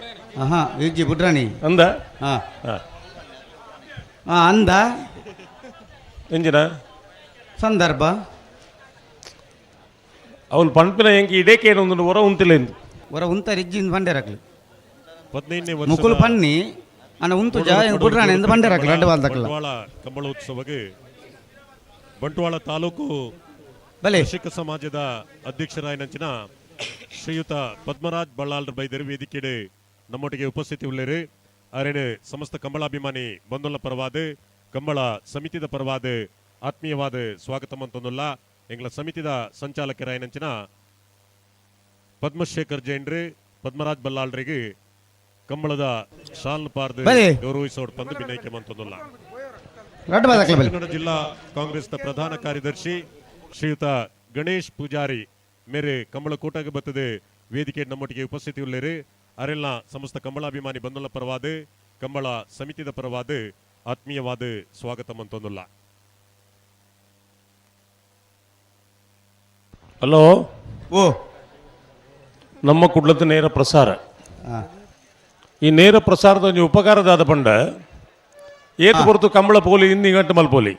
[SPEAKER 1] ಹಾಂ ಇಜ್ಜಿ ಬುಡ್ರಾಣಿ
[SPEAKER 12] ಅಂದ
[SPEAKER 1] ಹಾಂ ಹಾಂ ಅಂದ
[SPEAKER 12] ಎಂಜಿನ
[SPEAKER 1] ಸಂದರ್ಭ
[SPEAKER 12] ಅವನು ಪಂಪಿನ ಎಂಕಿ ಇಡೇಕೆ ಒಂದು ಹೊರ ಉಂತಿಲ್ಲ ಎಂದು
[SPEAKER 1] ಹೊರ ಉಂತಾರೆ ಇಜ್ಜಿಂದ ಬಂಡೇರಾಕ್ಲು
[SPEAKER 5] 15ನೇ
[SPEAKER 1] ಮುಕುಲು ಪನ್ನಿ ಅಣ್ಣ ಉಂತು ಜಾ ಬುಡ್ರಾಣಿ ಎಂದು ಬಂಡೇರಾಕ್ಲು ರಡ್ಡು ಬಾಲ್ದಕ್ಲ.
[SPEAKER 5] ಬಂಟ್ವಾಳ ಕಂಬಳೋತ್ಸವಕ್ಕೆ ಬಂಟ್ವಾಳ ತಾಲೂಕು ಕೃಷಿಕ ಸಮಾಜದ ಅಧ್ಯಕ್ಷರಾಯನಂಚಿನ ಶ್ರೀಯುತ ಪದ್ಮರಾಜ್ ಬಳ್ಳಾಲ್ರ ಬೈದರು ವೇದಿಕೆಡೆ ನಮ್ಮೊಟ್ಟಿಗೆ ಉಪಸ್ಥಿತಿ ಉಳ್ಳೇರು. ಅರೇನು ಸಮಸ್ತ ಕಂಬಳಾಭಿಮಾನಿ ಬಂಧುಲ ಪರವಾದ ಕಂಬಳ ಸಮಿತಿದ ಪರವಾದ ಆತ್ಮೀಯವಾದ ಸ್ವಾಗತ ಅಂತಂದುಲ್ಲ. ಎಂಗಳ ಸಮಿತಿದ ಸಂಚಾಲಕರಾಯನಂಚಿನ ಪದ್ಮಶೇಖರ್ ಜೈನ್ರಿ ಪದ್ಮರಾಜ್ ಬಲ್ಲಾಳ್ರಿಗೆ ಕಂಬಳದ ಶಾಲ್ ಪಾರ್ದು ಗೌರವಿಸೋಡ್ ಪಂದು ವಿನಯಕ್ಕೆ ಮಂತೊಂದುಲ್ಲ. ಕನ್ನಡ ಜಿಲ್ಲಾ ಕಾಂಗ್ರೆಸ್ನ ಪ್ರಧಾನ ಕಾರ್ಯದರ್ಶಿ ಶ್ರೀಯುತ ಗಣೇಶ್ ಪೂಜಾರಿ ಮೇರೆ ಕಂಬಳ ಕೂಟಕ್ಕೆ ಬತ್ತದೆ ವೇದಿಕೆ ನಮ್ಮೊಟ್ಟಿಗೆ ಉಪಸ್ಥಿತಿ ಉಳ್ಳೇರು. ಅರೆಲ್ಲ ಸಮಸ್ತ ಕಂಬಳಾಭಿಮಾನಿ ಬಂಧುಲ ಪರವಾದ ಕಂಬಳ ಸಮಿತಿದ ಪರವಾದ ಆತ್ಮೀಯವಾದ ಸ್ವಾಗತ ಮಂತೊಂದುಲ್ಲ.
[SPEAKER 12] ಹಲೋ
[SPEAKER 1] ಓ
[SPEAKER 12] ನಮ್ಮ ಕುಡ್ಲದ ನೇರ ಪ್ರಸಾರ. ಈ ನೇರ ಪ್ರಸಾರದ ಒಂಜಿ ಉಪಕಾರದಾದ ಪಂಡ ಏತು ಹೊರತು ಕಂಬಳ ಪೋಲಿ ಇಂದಿ ಗಂಟೆ ಮಲ್ಪೋಲಿ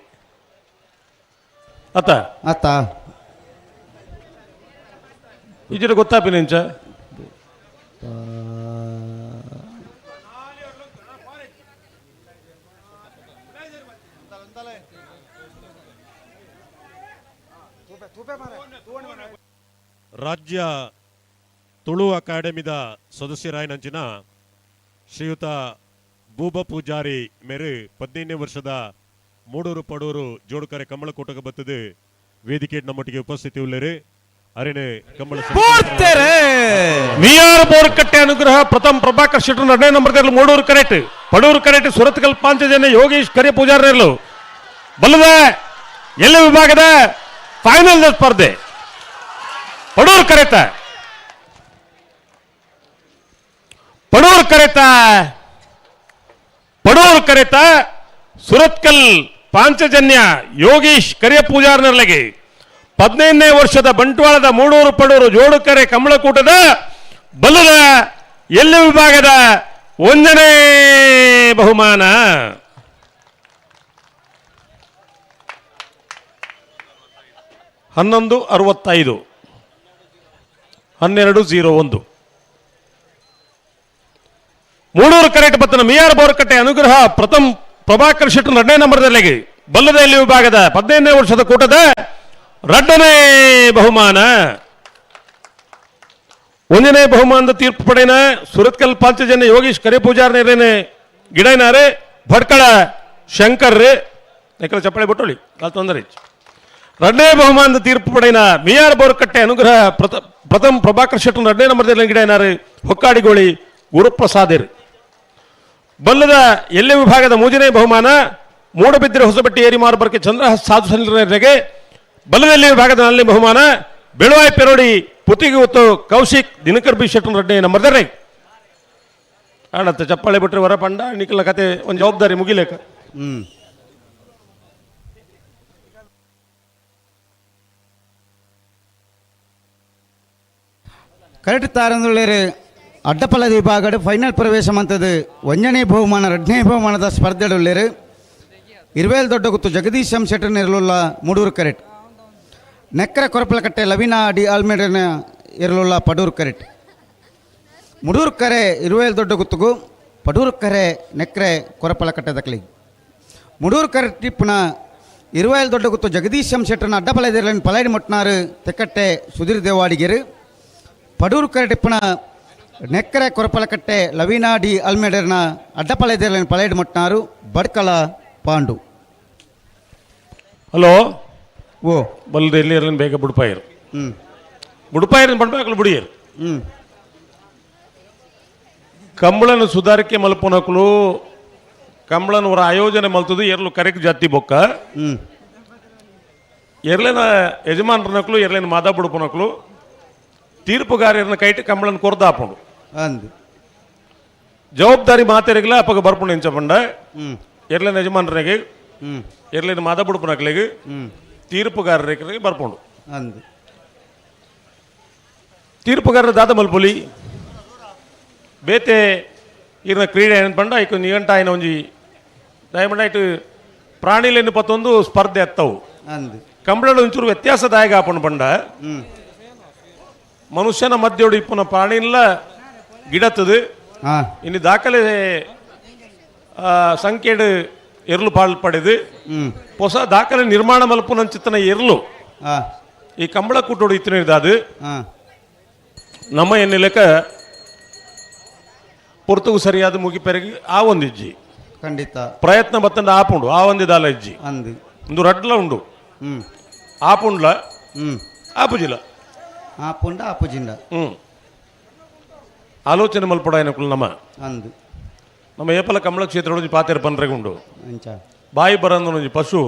[SPEAKER 12] ಅತ್ತ
[SPEAKER 1] ಅತ್ತ
[SPEAKER 12] ಇಜ್ಜಿಡ ಗೊತ್ತಾಪಿನ ಇಂಚ
[SPEAKER 5] ರಾಜ್ಯ ತುಳು ಅಕಾಡೆಮಿದ ಸದಸ್ಯರಾಯನಂಚಿನ ಶ್ರೀಯುತ ಬೂಬ ಪೂಜಾರಿ ಮೇರೆ 15ನೇ ವರ್ಷದ ಮೂಡೂರು ಪಡೂರು ಜೋಡುಕರೆ ಕಂಬಳಕೂಟಕ್ಕೆ ಬತ್ತದೆ ವೇದಿಕೆ ನಮ್ಮೊಟ್ಟಿಗೆ ಉಪಸ್ಥಿತಿ ಉಳ್ಳೇರು. ಅರೇನೆ ಕಂಬಳ
[SPEAKER 12] we are Borkatte ಅನುಗ್ರಹ ಪ್ರಥಮ್ ಪ್ರಭಾಕರ್ ಶೆಟ್ಟರ್ 2ನೇ ನಂಬರ್ ಮೂಡೂರು ಕರೆಟ್ ಪಡೂರು ಕರೆಟ್ ಸುರತ್ಕಲ್ ಪಾಂಚಜನ್ಯ ಯೋಗೇಶ್ ಕರೆ ಪೂಜಾರರು ಬಲ್ಲದ ಎಲ್ಲ ವಿಭಾಗದ ಫೈನಲ್ ಸ್ಪರ್ಧೆ ಪಡೂರು ಕರೆತ ಪಡೂರು ಕರೆತ ಪಡೂರು ಕರೆತ ಸುರತ್ಕಲ್ ಪಾಂಚಜನ್ಯ ಯೋಗೀಶ್ ಕರಿಯ ಪೂಜಾರ್ನರ್ಲಗೆ 15ನೇ ವರ್ಷದ ಬಂಟ್ವಾಳದ ಮೂಡೂರು ಪಡೂರು ಜೋಡುಕರೆ ಕಮಲಕೂಟದ ಬಲ್ಲದ ಎಲ್ಲ ವಿಭಾಗದ 1ನೇ ಬಹುಮಾನ. 11:65 12:01 ಮೂಡೂರು ಕರೆಟ್ ಪತ್ತನ ಮಿಯಾರ್ ಬೋರ್ಕಟ್ಟೆ ಅನುಗ್ರಹ ಪ್ರಥಮ್ ಪ್ರಭಾಕರ್ ಶೆಟ್ಟರ್ 2ನೇ ನಂಬರ್ದಲ್ಲಿ ಬಲ್ಲದ ಎಲ್ಲಿ ವಿಭಾಗದ 15ನೇ ವರ್ಷದ ಕೂಟದ 2ನೇ ಬಹುಮಾನ. 1ನೇ ಬಹುಮಾನದ ತೀರ್ಪು ಪಡೆಯನ ಸುರತ್ಕಲ್ ಪಾಂಚಜನ್ಯ ಯೋಗೀಶ್ ಕರೆ ಪೂಜಾರ್ನೇರೇನೆ ಗಿಡೈನಾರೆ ಭಟ್ಕಳ ಶಂಕರ್ ಯಾಕಂದ್ರೆ ಚಪ್ಪಾಳೆ ಬಿಟ್ಟೋಳಿ ಅಲ್ಲಿ ತೊಂದರೆ. 2ನೇ ಬಹುಮಾನದ ತೀರ್ಪು ಪಡೆಯನ ಮಿಯಾರ್ ಬೋರ್ಕಟ್ಟೆ ಅನುಗ್ರಹ ಪ್ರಥಮ್ ಪ್ರಭಾಕರ್ ಶೆಟ್ಟರ್ 2ನೇ ನಂಬರ್ದಲ್ಲಿ ಗಿಡೈನಾರೆ ಹೊಕ್ಕಾಡಿಗೋಳಿ ಗುರುಪ್ರಸಾದಿರ್. ಬಲ್ಲದ ಎಲ್ಲೆ ವಿಭಾಗದ 3ನೇ ಬಹುಮಾನ ಮೂಡಬಿದ್ರೆ ಹೊಸಬಟ್ಟಿ ಏರಿಮಾರು ಬರ್ಕೆ ಚಂದ್ರ ಸಾಧು ಸಲ್ಲಿಗೆ. ಬಲ್ಲದಲ್ಲಿ ವಿಭಾಗದ 4ನೇ ಬಹುಮಾನ ಬೆಳುವಾಯಿ ಪೆರೋಡಿ ಪುತಿಗೆ ಹೊತ್ತು ಕೌಶಿಕ್ ದಿನಕರ್ ಬಿ ಶೆಟ್ಟರ್ 2ನೇ ನಂಬರ್ದರೆ. ಅಣ್ಣತ್ತ ಚಪ್ಪಾಳೆ ಬಿಟ್ಟರೆ ಹೊರ ಪಂಡ ನಿಖಲ ಕತೆ ಒಂದು ಜವಾಬ್ದಾರಿ ಮುಗಿಲೇಕ.
[SPEAKER 1] ಕರೆಕ್ಟ್ ತಾರಂದುಳ್ಳೇರು ಅಡ್ಡಪಲ್ಲದ ವಿಭಾಗಡು ಫೈನಲ್ ಪ್ರವೇಶ ಮಂತದ್ದು ಒಂಜನೇ ಬಹುಮಾನ ರಡ್ಡನೇ ಬಹುಮಾನದ ಸ್ಪರ್ಧೆಡುಳ್ಳೇರು ಇರುವೇಲ್ ದೊಡ್ಡ ಗುತ್ತು ಜಗದೀಶ್ ಎಂ ಶೆಟ್ಟರ್ ಇರಲುಲ್ಲ ಮೂಡೂರು ಕರೆಟ್. ನೆಕ್ಕರ ಕೊರಪಲಕಟ್ಟೆ ಲವೀನಾ ಡಿ ಆಲ್ಮೇಡನ ಇರಲುಲ್ಲ ಪಡೂರು ಕರೆಟ್. ಮುಡೂರು ಕರೆ ಇರುವೇಲ್ ದೊಡ್ಡ ಗುತ್ತುಗು ಪಡೂರು ಕರೆ ನೆಕ್ಕರೆ ಕೊರಪಲಕಟ್ಟೆ ದಕ್ಲಿ. ಮುಡೂರು ಕರೆ ಟಿಪ್ಪುನ ಇರುವೇಲ್ ದೊಡ್ಡ ಗುತ್ತು ಜಗದೀಶ್ ಎಂ ಶೆಟ್ಟರ್ನ ಅಡ್ಡಪಲದಿರಲಿನ ಪಲೈಡ್ ಮೊಟ್ನಾರು ತೆಕ್ಕಟ್ಟೆ ಸುಧೀರ್ ದೇವಾಡಿಗೆರು. ಪಡೂರು ಕರೆ ಟಿಪ್ಪುನ ನೆಕ್ಕರೆ ಕೊರಪಲಕಟ್ಟೆ ಲವೀನಾ ಡಿ ಅಲ್ಮೇಡರ್ನ ಅಡ್ಡಪಲದಿರಲಿನ ಪಲೈಡ್ ಮೊಟ್ನಾರು ಬಡ್ಕಲ ಪಾಂಡು.
[SPEAKER 12] ಹಲೋ.
[SPEAKER 1] ಓ
[SPEAKER 12] ಬಲ್ದು ಎಲ್ಲಿ ಇರಲಿನ ಬೇಗ ಬುಡ್ಪಾಯರು. ಬುಡ್ಪಾಯರ್ ಪಂಡ್ಪಾಕಲು ಬುಡಿಯರು. ಕಂಬಳನ ಸುಧಾರಿಕೆ ಮಲ್ಪನಕಲು ಕಂಬಳನ ಅವರ ಆಯೋಜನೆ ಮಲ್ತದು ಎರ್ಲು ಕರೆಕ್ ಜಾತಿ ಬೊಕ್ಕ. ಎರ್ಲೇನ ಯಜಮಾನ್ರನಕ್ಲು ಎರ್ಲೇನ ಮಾದ ಬುಡ್ಪನಕ್ಲು ತೀರ್ಪುಗಾರರನ್ನ ಕೈಟ್ ಕಂಬಳನ ಕೊರ್ದಾಪುಂಡು.
[SPEAKER 1] ಅಂದು
[SPEAKER 12] ಜವಾಬ್ದಾರಿ ಮಾತೆರಿಗಲ ಅಪ್ಪಗ ಬರ್ಪುಂಡು ಎಂಚ ಪಂಡ ಎರ್ಲೇನ ಯಜಮಾನ್ರನಿಗೆ ಎರ್ಲೇನ ಮಾದ ಬುಡ್ಪನಕ್ಲಿಗೆ ತೀರ್ಪುಗಾರರಿಗೆ ಬರ್ಪುಂಡು.
[SPEAKER 1] ಅಂದು
[SPEAKER 12] ತೀರ್ಪುಗಾರರ ದಾದ ಮಲ್ಪುಲಿ ಬೇತೆ ಇರ್ನ ಕ್ರೀಡೆ ಏನು ಪಂಡ ಐಕು ನಿಘಂಟ ಆಯ್ನ ಒಂಜಿ ದಯಮಂಡ ಇಟ್ಟು ಪ್ರಾಣಿಲೇನು ಪತ್ತೊಂದು ಸ್ಪರ್ಧೆ ಎತ್ತವು.
[SPEAKER 1] ಅಂದು
[SPEAKER 12] ಕಂಬಳಡು ಒಂಚೂರು ವ್ಯತ್ಯಾಸದಾಯಕ ಆಪುಂಡು ಪಂಡ ಮನುಷ್ಯನ ಮಧ್ಯೊಡು ಇಪ್ಪುನ ಪ್ರಾಣಿಲ ಗಿಡತ್ತದು. ಇನ್ನು ದಾಖಲೆ ಸಂಖ್ಯೆಡು ಎರ್ಲು ಪಾಲ್ ಪಡೆದು ಹೊಸ ದಾಖಲೆ ನಿರ್ಮಾಣ ಮಲ್ಪುನಂಚಿತ್ತನ ಎರ್ಲು ಈ ಕಂಬಳ ಕೂಟೋಡು ಇತ್ತಿನ ಅದು ನಮ್ಮ ಎನ್ನಿಲೆಕ್ಕ ಪೊರ್ತುಗು ಸರಿಯಾದ ಮುಗಿಪೆರಗಿ ಆ ಒಂದು ಇಜ್ಜಿ.
[SPEAKER 1] ಖಂಡಿತ
[SPEAKER 12] ಪ್ರಯತ್ನ ಬತ್ತಂಡ ಆಪುಂಡು ಆ ಒಂದು ದಾಲ ಇಜ್ಜಿ.
[SPEAKER 1] ಅಂದು
[SPEAKER 12] ಒಂದು ರಡ್ಲ ಉಂಡು ಆಪುಂಡ್ಲ ಆಪುಜಿಲ್ಲ
[SPEAKER 1] ಆಪುಂಡ ಆಪುಜಿಂಡ.
[SPEAKER 12] ಆಲೋಚನೆ ಮಲ್ಪಡ ಏನಕ್ಕುಲ್ ನಮ್ಮ
[SPEAKER 1] ಅಂದು
[SPEAKER 12] ನಮ್ಮ ಏಪಲ ಕಮಲ ಕ್ಷೇತ್ರ ಒಂಜಿ ಪಾತೆರ ಪನ್ರೆಗ್ ಉಂಡು.
[SPEAKER 1] ಅಂಚ
[SPEAKER 12] ಬಾಯಿ ಬರಂದು ಒಂಜಿ ಪಶು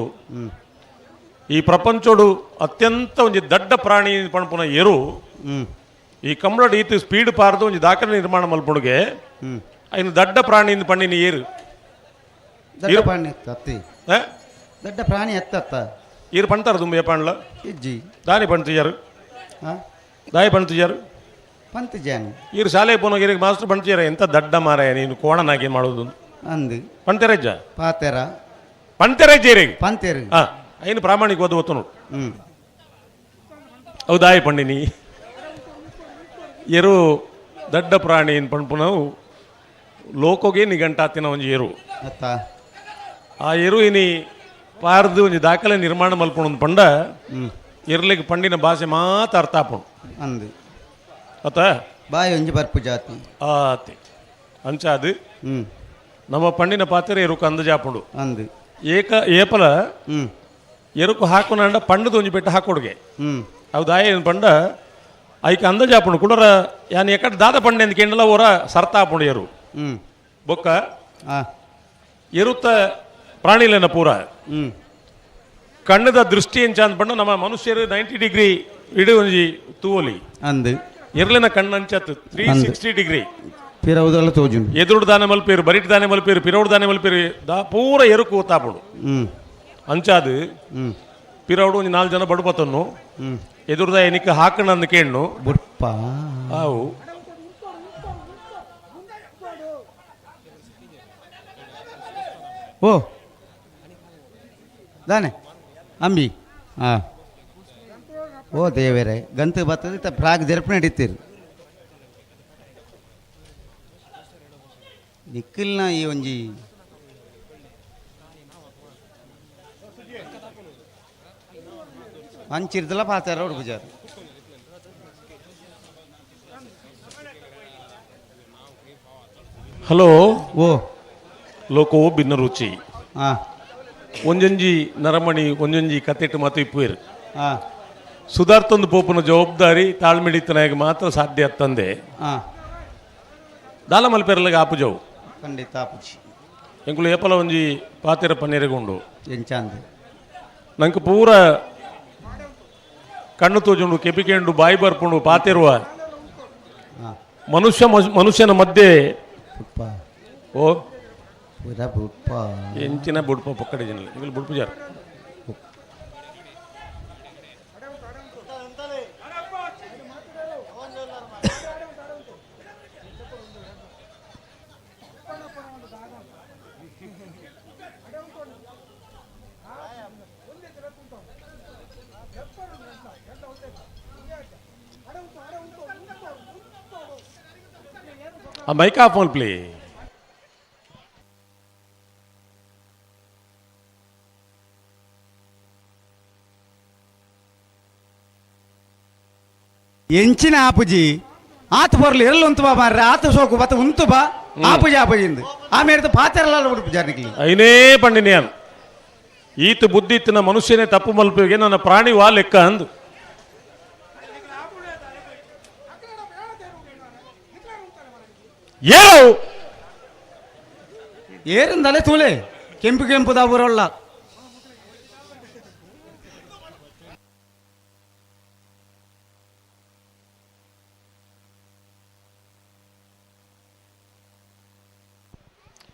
[SPEAKER 12] ಈ ಪ್ರಪಂಚೋಡು ಅತ್ಯಂತ ಒಂಜಿ ದಡ್ಡ ಪ್ರಾಣಿ ಪಣಪುನ ಎರು ಈ ಕಂಬಳಡ್ ಈತ ಸ್ಪೀಡ್ ಪಾರ್ದು ಒಂಜಿ ದಾಖಲೆ ನಿರ್ಮಾಣ ಮಲ್ಪುಡುಗೆ ಐನು ದಡ್ಡ ಪ್ರಾಣಿ ಪಣ್ಣಿನ ಏರು.
[SPEAKER 1] ದಡ್ಡ ಪ್ರಾಣಿ ಅತ್ತಿ ದಡ್ಡ ಪ್ರಾಣಿ ಎತ್ತತ್ತ
[SPEAKER 12] ಈರು ಪಣ್ತಾರ ದುಂಬೆ ಪಣ್ಲ
[SPEAKER 1] ಇಜ್ಜಿ
[SPEAKER 12] ದಾನಿ ಪಣ್ತಿಜಾರು ದಾಯಿ ಪಣ್ತಿಜಾರು
[SPEAKER 1] ಪಂತಿಜಾನು
[SPEAKER 12] ಈರು ಶಾಲೆ ಪೋನಾಗ ಮಾಸ್ಟರ್ ಪಣ್ತಿಜಾರ ಎಂತ ದಡ್ಡ ಮಾರಾಯ ನೀನು ಕೋಣನಾಗಿ ಮಾಡೋದು
[SPEAKER 1] ಅಂದು
[SPEAKER 12] ಪಣ್ತೆರಜ್ಜ
[SPEAKER 1] ಪಾತೆರ
[SPEAKER 12] ಪಣ್ತೆರಜ್ಜ ಏರಿಗೆ
[SPEAKER 1] ಪಂತೇರು
[SPEAKER 12] ಹಾಂ ಐನು ಪ್ರಾಮಾಣಿಕ ಓದು ಒತ್ತು ನೋಡು. ಹೌದಾಯ್ ಪಂಡಿನಿ ಎರು ದಡ್ಡ ಪ್ರಾಣಿ ಪಣ್ಪುನವು ಲೋಕೋಗೆ ನಿಘಂಟಾತಿನ ಒಂಜಿ ಎರು. ಆ ಎರು ಇನಿ ಪಾರ್ದು ಒಂಜಿ ದಾಖಲೆ ನಿರ್ಮಾಣ ಮಲ್ಪುಣ ಪಂಡ ಎರ್ಲಿಗೆ ಪಂಡಿನ ಭಾಷೆ ಮಾತ್ರ ಅರ್ಥ ಆಪುಂಡು.
[SPEAKER 1] ಅಂದು
[SPEAKER 12] ಅತ್ತ
[SPEAKER 1] ಬಾಯಿ ಒಂಜಿ ಬರ್ಪು ಜಾತಿ
[SPEAKER 12] ಆತಿ ಅಂಚ ಅದು ನಮ್ಮ ಪಂಡಿನ ಪಾತ್ರೆ ಎರುಕು ಅಂದಜಾಪುಂಡು.
[SPEAKER 1] ಅಂದು
[SPEAKER 12] ಏಕ ಏಪಲ ಎರುಕು ಹಾಕುನಂಡ ಪಂಡದ ಒಂಜಿ ಬೆಟ್ಟ ಹಾಕೊಡುಗೆ ಅವು ದಾಯ ಏನು ಪಂಡ ಐಕ ಅಂದಜಾಪುಂಡು ಕುಡರ ಯಾನ್ ಎಕಡೆ ದಾದ ಪಂಡೆ ಅಂತ ಕೇಂಡಲ ಓರ ಸರ್ತ ಆಪುಂಡು ಎರು. ಬೊಕ್ಕ ಎರುತ್ತ ಪ್ರಾಣಿಲೇನ ಪೂರ ಕಣ್ಣದ ದೃಷ್ಟಿ ಎಂಚ ಅಂದ್ಪಂಡ ನಮ್ಮ ಮನುಷ್ಯರು 90 ಡಿಗ್ರಿ ಇಡು ಒಂಜಿ ತೂವಲಿ.
[SPEAKER 1] ಅಂದು
[SPEAKER 12] ಎರ್ಲಿನ ಕಣ್ಣು ಅಂಚತ್ತು 360 ಡಿಗ್ರಿ
[SPEAKER 1] ಪಿರವುದಲ್ಲ ತೋಜುಂಡು.
[SPEAKER 12] ಎದುರು ದಾನೆ ಮಲ್ಪೇರು ಬರಿಟ್ ದಾನೆ ಮಲ್ಪೇರು ಪಿರೌಡ್ ದಾನೆ ಮಲ್ಪೇರು ದಾ ಪೂರ ಎರುಕು ಓತಾಪುಂಡು. ಅಂಚಾದು ಪಿರೌಡು ಒಂಜಿ 4 ಜನ ಬಡುಪತನ್ನು ಎದುರುದ ಎನಿಕ ಹಾಕಣ ಅಂದ್ ಕೇಣ್ಣು
[SPEAKER 1] ಬುಡ್ಪ
[SPEAKER 12] ಆವು
[SPEAKER 1] ಓ ದಾನೆ ಅಂಬಿ ಹಾಂ ಓ ದೇವರೇ ಗಂತು ಬರ್ತದೆ ಇತ್ತ ಫ್ರಾಗ್ ಜರ್ಪ್ ನಡೀತೀರಿ ನಿಕ್ಕಿಲ್ನ ಈ ಒಂಜಿ ಅಂಚಿರ್ದಲ ಪಾತಾರ ಉಡುಪುಜಾರು.
[SPEAKER 12] ಹಲೋ.
[SPEAKER 1] ಓ
[SPEAKER 12] ಲೋಕೋ ಭಿನ್ನ ರುಚಿ. ಒಂಜೊಂಜಿ ನರಮಣಿ ಒಂಜೊಂಜಿ ಕತೆಟ್ಟು ಮಾತು ಇಪ್ಪುವೇರು. ಸುಧಾರ್ತೊಂದು ಪೋಪುನ ಜವಾಬ್ದಾರಿ ತಾಳ್ಮಿಡಿತನಾಗ ಮಾತ್ರ ಸಾಧ್ಯ ತಂದೆ. ದಾಲ ಮಲ್ಪೆರಲಿಗೆ ಆಪುಜವು
[SPEAKER 1] ಖಂಡಿತ ಆಪುಜಿ.
[SPEAKER 12] ಎಂಕುಲು ಏಪಲ ಒಂಜಿ ಪಾತೆರ ಪನ್ನೀರೆಗುಂಡು
[SPEAKER 1] ಎಂಚಾಂದು
[SPEAKER 12] ನಂಗೆ ಪೂರ ಕಣ್ಣು ತೋಜುಂಡು ಕೆಪಿಕೆಂಡು ಬಾಯಿ ಬರ್ಪುಂಡು ಪಾತೆರುವ ಮನುಷ್ಯ ಮನುಷ್ಯನ ಮಧ್ಯೆ ಓ
[SPEAKER 1] ಬುಡ್ಪ
[SPEAKER 12] ಎಂಚಿನ ಬುಡ್ಪ ಪೊಕ್ಕಡೆ ಜನ ಎಂಕುಲು ಬುಡ್ಪುಜಾರ. ಆ ಮೈಕ್ ಆಫ್ ಮಲ್ಪ್ಲಿ.
[SPEAKER 1] ಎಂಚಿನ ಆಪುಜಿ ಆತ ಬರ್ಲಿ ಎಲ್ಲಿ ಉಂತು ಬಾ ಮಾರ್ರೆ, ಆತ ಸೋಕು ಬತ್ತ ಉಂತು ಬಾ ಆಪುಜಿ ಆಪುಜಿಂದು ಆಮೇಲೆ ಪಾತೆರಲ್ಲ ಉಡುಪು ಜಾರಿಗೆ.
[SPEAKER 12] ಐನೇ ಪಂಡಿನಿಯನ್ ಈತ ಬುದ್ಧಿ ಇತ್ತಿನ ಮನುಷ್ಯನೇ ತಪ್ಪು ಮಲ್ಪಿಗೆ ನನ್ನ ಪ್ರಾಣಿ ವಾ ಲೆಕ್ಕ ಅಂದು. ಏರು
[SPEAKER 1] ಏರಿಂದಲೇ ತೂಲೆ ಕೆಂಪು ಕೆಂಪು ದಾಬುರಲ್ಲ.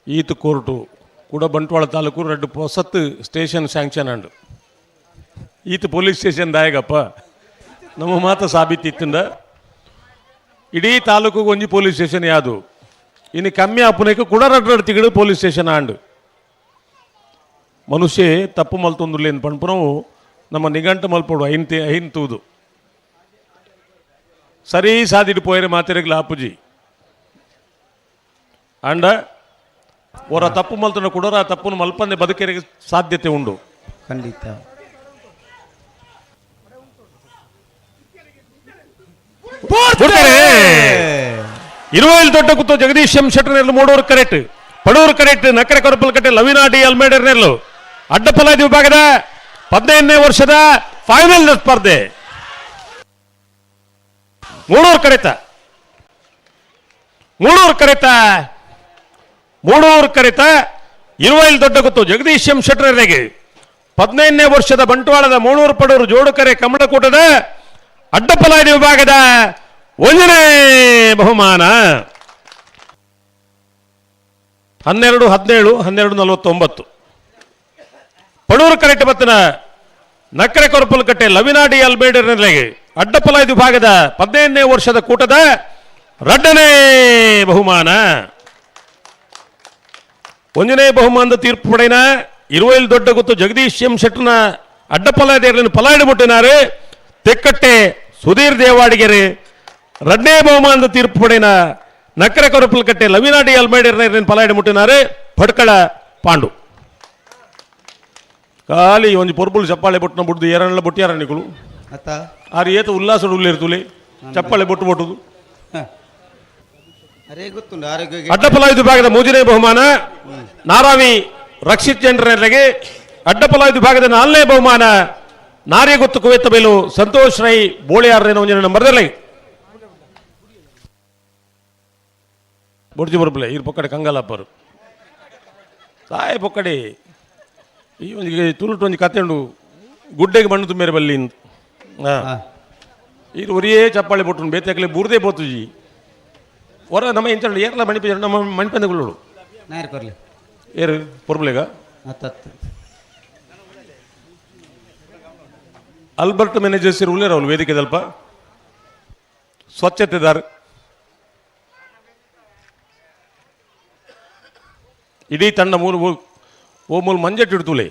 [SPEAKER 12] ಈತ ಕೋರ್ಟು ಕೂಡ Bantwal taluk red ಹೊಸತ್ತು station sanction and ಈತ ಪೊಲೀಸ್ ಸ್ಟೇಷನ್ ದಾಯಗಪ್ಪ ನಮ್ಮ ಮಾತ ಸಾಬೀತಿತ್ತಿಂದ ಇಡೀ ತಾಲೂಕಿಗೆ ಒಂಜಿ ಪೊಲೀಸ್ ಸ್ಟೇಷನ್ ಯಾವುದು ಇನ್ನು ಕಮ್ಮಿ ಅಪ್ಪನಕ್ಕೆ ಕೂಡ ರಡ್ ರಡ್ ತಿಗಡು police station and ಮನುಷ್ಯ ತಪ್ಪು ಮಲ್ತೊಂದುಲ್ಲೇನು ಪಣ್ಪುನವು ನಮ್ಮ ನಿಘಂಟು ಮಲ್ಪಡು ಐನ್ ಐನ್ ತೂದು ಸರಿ ಸಾದಿಟ್ಟು ಪೋಯರೆ ಮಾತಿರಗ್ಲ ಆಪುಜಿ ಅಂಡ ಅವರ ತಪ್ಪು ಮಲ್ತನ ಕೊಡೋರ ಆ ತಪ್ಪನ್ನು ಮಲ್ಪಂದೆ ಬದುಕರಿಗೆ ಸಾಧ್ಯತೆ ಉಂಡು.
[SPEAKER 1] ಖಂಡಿತ.
[SPEAKER 12] ಇರುವೈಲ್ ದೊಡ್ಡ ಕೂತು ಜಗದೀಶ್ ಎಂ ಶೆಟ್ಟರ್ನೆಲ್ಲು ಮೂಡೂರು ಕರೆಕ್ಟ್ ಪಡೂರು ಕರೆಕ್ಟ್ ನಕರೆ ಕೊರಪಲ್ ಕಟ್ಟೆ ಲವಿನಾಡಿ ಅಲ್ಮೇಡರ್ನೆಲ್ಲು ಅಡ್ಡಪಲಾದಿ ವಿಭಾಗದ 15ನೇ ವರ್ಷದ ಫೈನಲ್ ಸ್ಪರ್ಧೆ. ಮೂಡೂರು ಕರೆತ ಮೂಡೂರು ಕರೆತ ಮೂಡೂರು ಕರೆತ ಇರುವೈಲ್ ದೊಡ್ಡ ಗೊತ್ತು ಜಗದೀಶ್ ಎಂ ಶೆಟ್ಟರ್ಗೆ 15ನೇ ವರ್ಷದ ಬಂಟ್ವಾಳದ ಮೂಳೂರು ಪಡೂರು ಜೋಡುಕರೆ ಕಮಲಕೂಟದ ಅಡ್ಡಪಲಾದಿ ವಿಭಾಗದ 1ನೇ ಬಹುಮಾನ. 12 17 12 49 ಪಡೂರು ಕರೆಕ್ಟ್ ಬತ್ತಿನ ನಕ್ಕರೆ ಕೊರಪಲಕಟ್ಟೆ ಲವಿನಾಡಿ ಅಲ್ಬೇಡರ್ನಲ್ಲಿ ಅಡ್ಡಪಲಾದಿ ವಿಭಾಗದ 15ನೇ ವರ್ಷದ ಕೂಟದ 2ನೇ ಬಹುಮಾನ. 1ನೇ ಬಹುಮಾನದ ತೀರ್ಪು ಪಡೆಯನ ಇರುವೈಲ್ ದೊಡ್ಡ ಗೊತ್ತು ಜಗದೀಶ್ ಎಂ ಶೆಟ್ಟರ್ನ ಅಡ್ಡಪಲಾದಿಯನ್ನು ಪಲಾಯಿಡು ಮುಟ್ಟಿನಾರು ತೆಕ್ಕಟ್ಟೆ ಸುಧೀರ್ ದೇವಾಡಿಗೆರೆ. 2ನೇ ಬಹುಮಾನದ ತೀರ್ಪು ಪಡೆಯನ ನಕ್ಕರೆ ಕೊರಪಲಕಟ್ಟೆ ಲವಿನಾಡಿ ಅಲ್ಮೇಡರ್ನ ಪಲಾಯಿಡು ಮುಟ್ಟಿನಾರು ಭಟ್ಕಳ ಪಾಂಡು. ಖಾಲಿ ಒಂಜಿ ಪೊರ್ಬುಲು ಚಪ್ಪಾಳೆ ಬೊಟ್ಟನ ಬುಡ್ದು ಏರನ್ಲ ಬೊಟ್ಟಿಯಾರ ನಿಕುಲು ಆರು ಏತ ಉಲ್ಲಾಸ ಉಲ್ಲಿರ್ತುಲಿ ಚಪ್ಪಾಳೆ ಬೊಟ್ಟು ಬೊಟ್ಟುದು. ಅಡ್ಡಪಲಾಯುಧ ವಿಭಾಗದ 3ನೇ ಬಹುಮಾನ ನಾರಾವಿ ರಕ್ಷಿತ್ ಜನರಿಗೆ. ಅಡ್ಡಪಲಾಯುಧ ವಿಭಾಗದ 4ನೇ ಬಹುಮಾನ ನಾರಿಗುತ್ತು ಕುವೆತ್ತ ಬೈಲು ಸಂತೋಷ್ ರೈ ಬೋಳಿಯಾರರೇನ ಒಂಜಿನ ನಂಬರ್ದಲ್ಲಿ ಬೊಡ್ಜಿ ಬರಬಲೆ ಇರ್ ಪೊಕ್ಕಡೆ ಕಂಗಾಲಪ್ಪರು ತಾಯಿ ಪೊಕ್ಕಡೆ ಈ ಒಂಜಿ ತುಳುಟು ಒಂಜಿ ಕತೆ ಉಂಡು ಗುಡ್ಡೆಗೆ ಮಣ್ಣು ತುಂಬೇರೆ ಬಲ್ಲಿ ಹಾಂ ಇದು ಒರಿಯೇ ಚಪ್ಪಾಳೆ ಬೊಟ್ಟು ಬೇತೆಕ್ಲೆ ಬೂರ್ದೇ ಪೋತುಜಿ ಹೊರ ನಮ್ಮ ಇಂಚ ಏರ್ಲ ಮಣಿಪ ನಮ್ಮ ಮಣಿಪಂದಗುಳ್ಳೋಡು
[SPEAKER 1] ನಾಯರ್ ಕೊರ್ಲಿ
[SPEAKER 12] ಏರು ಪೊರ್ಬುಲೆಗ
[SPEAKER 1] ಅತ್ತತ್ತು
[SPEAKER 12] ಅಲ್ಬರ್ಟ್ ಮ್ಯಾನೇಜರ್ಸ್ ಉಳ್ಳೇರ ಅವ್ರು ವೇದಿಕೆದಲ್ಪ ಸ್ವಚ್ಛತೆದಾರ ಇಡೀ ತಂಡ ಮೂರು ಓ ಮೂಲು ಮಂಜಟ್ಟು ಇಡ್ತುಲೆ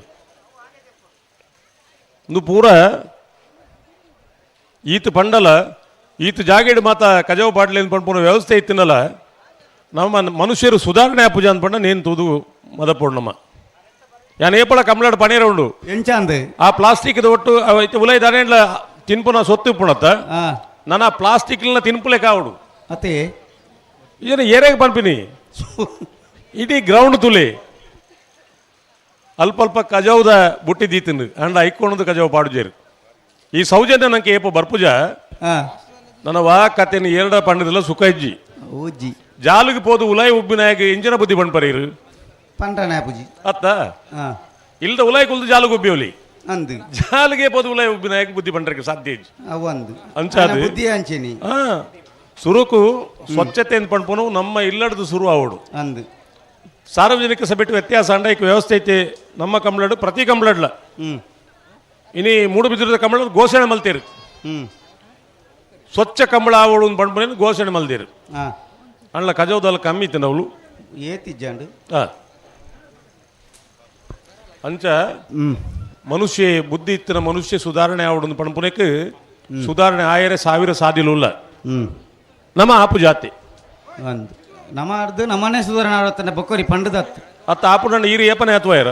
[SPEAKER 12] ಒಂದು ಪೂರ ಈತ ಪಂಡಲ ಈತ ಜಾಗೇಡು ಮಾತ ಕಜವು ಬಾಟ್ಲಿ ಪಂಪುನ ವ್ಯವಸ್ಥೆ ಇತ್ತಿನಲ್ಲ ನಮ್ಮ ಮನುಷ್ಯರು ಸುಧಾರಣೆ ಪೂಜೆ ಅಂದ್ಪಂಡ ನೇನು ತೂದು ಮದಪೋಡು ನಮ್ಮ ಯಾನ್ ಏಪಳ ಕಮ್ಲಾಡ್ ಪನೀರ ಉಂಡು
[SPEAKER 1] ಎಂಚಾಂದ್
[SPEAKER 12] ಆ ಪ್ಲಾಸ್ಟಿಕ್ ಒಟ್ಟು ಉಲೈ ದಾನೇಂಡ್ಲ ತಿನ್ಪುನ ಸೊತ್ತು ಇಪ್ಪುಣತ್ತ ನನ್ನ ಪ್ಲಾಸ್ಟಿಕ್ ತಿನ್ಪುಲೆ ಕಾವಡು
[SPEAKER 1] ಅತ್ತೆ
[SPEAKER 12] ಇದನ್ನ ಏರೇಗೆ ಪನ್ಪಿನಿ ಇಡೀ ಗ್ರೌಂಡ್ ತುಲೆ ಅಲ್ಪ ಅಲ್ಪ ಕಜೌದ ಬುಟ್ಟಿ ದೀತಿಂದು ಅಂಡ ಐಕ್ಕೊಂಡದು ಕಜಾವ್ ಪಾಡುಜೇರು ಈ ಸೌಜನ್ಯ ನಂಗೆ ಏಪ ಬರ್ಪುಜ ನನ್ನ ವಾ ಕತೆನ ಎರಡ ಪಂಡದಿಲ್ಲ ಸುಖ ಇಜ್ಜಿ
[SPEAKER 1] ಓಜಿ
[SPEAKER 12] ಜಾಲಿಗೆ ಪೋದು ಉಲಾಯಿ ಉಬ್ಬಿನಾಗ ಇಂಜಿನ ಬುದ್ಧಿ ಪಣ್ಪರೀರು
[SPEAKER 1] ಪಂಡ್ರನ ಪೂಜಿ
[SPEAKER 12] ಅತ್ತ ಇಲ್ದ ಉಲಾಯಿ ಕುಲ್ದು ಜಾಲಿಗೆ ಉಬ್ಬಿಯೋಲಿ
[SPEAKER 1] ಅಂದು
[SPEAKER 12] ಜಾಲಿಗೆ ಪೋದು ಉಲಾಯಿ ಉಬ್ಬಿನಾಯಕ ಬುದ್ಧಿ ಪಂಡ್ರಕ್ಕೆ ಸಾಧ್ಯ ಇಜ್ಜಿ
[SPEAKER 1] ಅವಂದು
[SPEAKER 12] ಅಂಚಾದ
[SPEAKER 1] ಬುದ್ಧಿ ಅಂಚೆನಿ
[SPEAKER 12] ಸುರುಕು ಸ್ವಚ್ಛತೆ ಅಂತ ಪಣ್ಪುನು ನಮ್ಮ ಇಲ್ಲಡ್ದು ಸುರು ಆವಡು
[SPEAKER 1] ಅಂದು
[SPEAKER 12] ಸಾರ್ವಜನಿಕ ಸಭೆಟ್ಟು ವ್ಯತ್ಯಾಸ ಅಂಡ ಈಗ ವ್ಯವಸ್ಥೆ ಐತೆ ನಮ್ಮ ಕಂಬ್ಳಡು ಪ್ರತಿ ಕಂಬ್ಳಡ್ಲ ಇನಿ ಮೂಡುಬಿದಿರದ ಕಂಬಳ ಘೋಷಣೆ ಮಲ್ತೀರು ಸ್ವಚ್ಛ ಕಂಬಳ ಆವಳು ಪಣ್ಪುನೇನು ಘೋಷಣೆ ಮಲ್ತೀರು ಅಂಡ್ಲ ಕಜೌದಲ್ಲ ಕಮ್ಮಿ ಇತ್ತು ಅವಳು
[SPEAKER 1] ಏತಿಜ್ಜಾಂಡು
[SPEAKER 12] ಅಂಚ ಮನುಷ್ಯ ಬುದ್ಧಿ ಇತ್ತಿನ ಮನುಷ್ಯ ಸುಧಾರಣೆ ಆವಡು ಪಣ್ಪುನೇಕ್ ಸುಧಾರಣೆ ಆಯರೆ ಸಾವಿರ ಸಾಧಿಲುಲ್ಲ ನಮ್ಮ ಆಪು ಜಾತಿ
[SPEAKER 1] ನಮ್ಮ ಅರ್ಧ ನಮ್ಮನೆ ಸುಧಾರಣೆ ಆಡತ್ತಂಡ ಬೊಕ್ಕೋರಿ ಪಂಡದತ್ತು
[SPEAKER 12] ಅತ್ತ ಆಪುಂಡ ಈರು ಏಪನೆ ಹತ್ವಾಯರ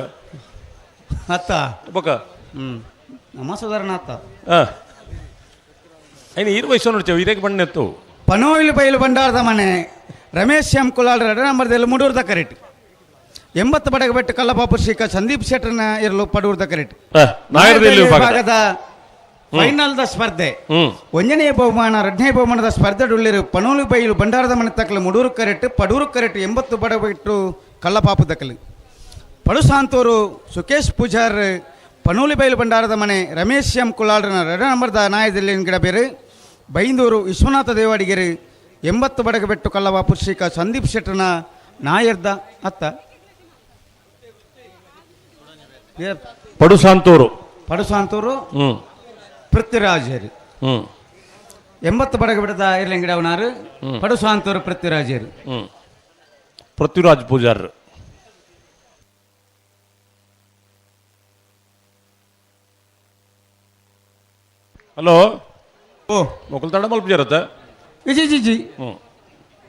[SPEAKER 1] ಅತ್ತ
[SPEAKER 12] ಬೊಕ್ಕ
[SPEAKER 1] ನಮ್ಮ ಸುಧಾರಣೆ ಆತ
[SPEAKER 12] ಐನು ಈರು ವಯಸ್ಸು ನೋಡ್ತೇವೆ ಇರೇಗೆ ಬಣ್ಣೆತ್ತು.
[SPEAKER 1] ಪನೋಯಿಲು ಬೈಲು ಬಂಡಾರದ ಮನೆ ರಮೇಶ್ ಎಂ ಕುಲಾಲ್ ಎರಡು ನಂಬರ್ದಲ್ಲಿ ಮುಡೂರ್ದ ಕರೆಟ್ 80 ಬಡಗಬೆಟ್ಟು ಕಲ್ಲಪಾಪು ಶ್ರೀಕ ಸಂದೀಪ್ ಶೆಟ್ಟರ್ನ ಇರಲು ಪಡೂರ್ದ ಕರೆಟ್. ವಿಭಾಗದ ಫೈನಲ್ದ ಸ್ಪರ್ಧೆ ಒಂದನೇ ಬಹುಮಾನ ಎರಡನೇ ಬಹುಮಾನದ ಸ್ಪರ್ಧೆ ಡೊಳ್ಳಿರು ಪನೋಲು ಬೈಲು ಬಂಡಾರದ ಮನೆ ತಕ್ಕಲು ಮುಡೂರು ಕರೆಟ್ ಪಡೂರು ಕರೆಟ್ 80 ಬಡಗಬೆಟ್ಟು ಕಲ್ಲಪಾಪು ದಕ್ಕಲು ಪಡುಸಾಂತೂರು ಸುಕೇಶ್ ಪೂಜಾರ್ ಪನೋಲಿ ಬೈಲು ಬಂಡಾರದ ಮನೆ ರಮೇಶ್ ಎಂ ಕುಲಾಲ್ರನ ಎರಡು ನಂಬರ್ದ ನಾಯದಲ್ಲಿ ಗಿಡ ಬೇರು ಬೈಂದೂರು ವಿಶ್ವನಾಥ ದೇವಾಡಿಗೆರೆ 80 ಬಡಗಬೆಟ್ಟು ಕಲ್ಲವಾಪು ಶ್ರೀಕ ಸಂದೀಪ್ ಶೆಟ್ಟರ್ನ ನಾಯರ್ದ ಅತ್ತ
[SPEAKER 12] ಪಡುಸಾಂತೂರು
[SPEAKER 1] ಪಡುಸಾಂತೂರು ಪೃಥ್ವಿರಾಜರು 80 ಬಡಗಬೆಟ್ಟದ ಇರ್ಲಿಂಗಿಡವನಾರು ಪಡುಸಾಂತೂರು ಪೃಥ್ವಿರಾಜರು
[SPEAKER 12] ಪೃಥ್ವಿರಾಜ್ ಪೂಜಾರ್. ಹಲೋ
[SPEAKER 1] ಓ
[SPEAKER 12] ಮುಕುಲ್ ತಡ ಮಲ್ಪುಜಾರತ್ತ
[SPEAKER 1] G G G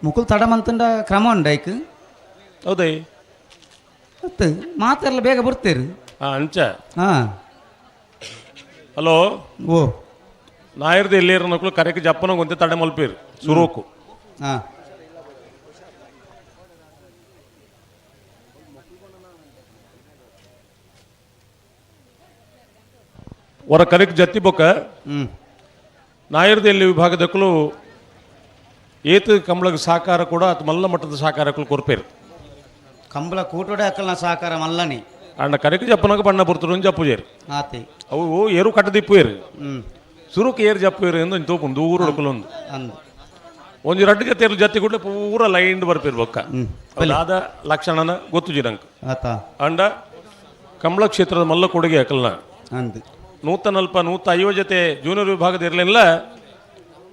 [SPEAKER 1] Mukul ತಡ ಮಂತಂಡ ಕ್ರಮ ಉಂಡೈಕ್
[SPEAKER 12] ಹೌದೈ
[SPEAKER 1] ಮತ್ತೆ ಮಾತೆಲ್ಲ ಬೇಗ ಬರ್ತೀರಿ.
[SPEAKER 12] ಅಂಚ
[SPEAKER 1] ಹಾಂ
[SPEAKER 12] ಹಲೋ
[SPEAKER 1] ಓ
[SPEAKER 12] ನಾಯರ್ದು ಎಲ್ಲಿರ ನಕಲು ಕರೆಕ್ ಜಪ್ಪನ ಗೊಂತೆ ತಡೆ ಮಲ್ಪೀರು ಸುರೋಕು.
[SPEAKER 1] ಹಾಂ
[SPEAKER 12] ಹೊರ ಕರೆಕ್ ಜತ್ತಿ ಬೊಕ್ಕ ನಾಯರ್ದು ಎಲ್ಲಿ ವಿಭಾಗದಕ್ಕಲು ಏತು ಕಂಬಳಗ ಸಹಕಾರ ಕೂಡ ಅದು ಮಲ್ಲ ಮಟ್ಟದ ಸಹಕಾರಕ್ಕಲು ಕೊರ್ಪೇರು
[SPEAKER 1] ಕಂಬಳ ಕೂಟೋಡೆ ಅಕ್ಕಲ್ನ ಸಹಕಾರ ಮಲ್ಲನಿ
[SPEAKER 12] ಅಂಡ ಕರೆಕ್ ಜಪ್ಪನಾಗ ಬಣ್ಣ ಬರ್ತರು ಜಪ್ಪುಜೇರು
[SPEAKER 1] ಆತಿ
[SPEAKER 12] ಅವು ಏರು ಕಟ್ಟದಿಪ್ಪುಯರು ಸುರುಕು ಏರು ಜಪ್ಪುಯರು ಎಂದು ಒಂಜಿ ತೋಪುಂಡು ದೂರ ಉಡುಕಲೊಂದು ಒಂಜಿ ರಡ್ಡು ಜೊತೆ ಜತ್ತಿ ಕೂಡಲೇ ಪೂರ ಲೈನ್ ಬರ್ಪಿರ್ ಬೊಕ್ಕ ಅದಾದ ಲಕ್ಷಣನ ಗೊತ್ತು ಜಿರಂಕ್
[SPEAKER 1] ಆತ
[SPEAKER 12] ಅಂಡ ಕಂಬಳ ಕ್ಷೇತ್ರದ ಮಲ್ಲ ಕೊಡುಗೆ ಅಕಲ್ನ
[SPEAKER 1] ಅಂದು
[SPEAKER 12] 140 150 ಜೊತೆ ಜೂನಿಯರ್ ವಿಭಾಗದ ಇರಲಿಲ್ಲ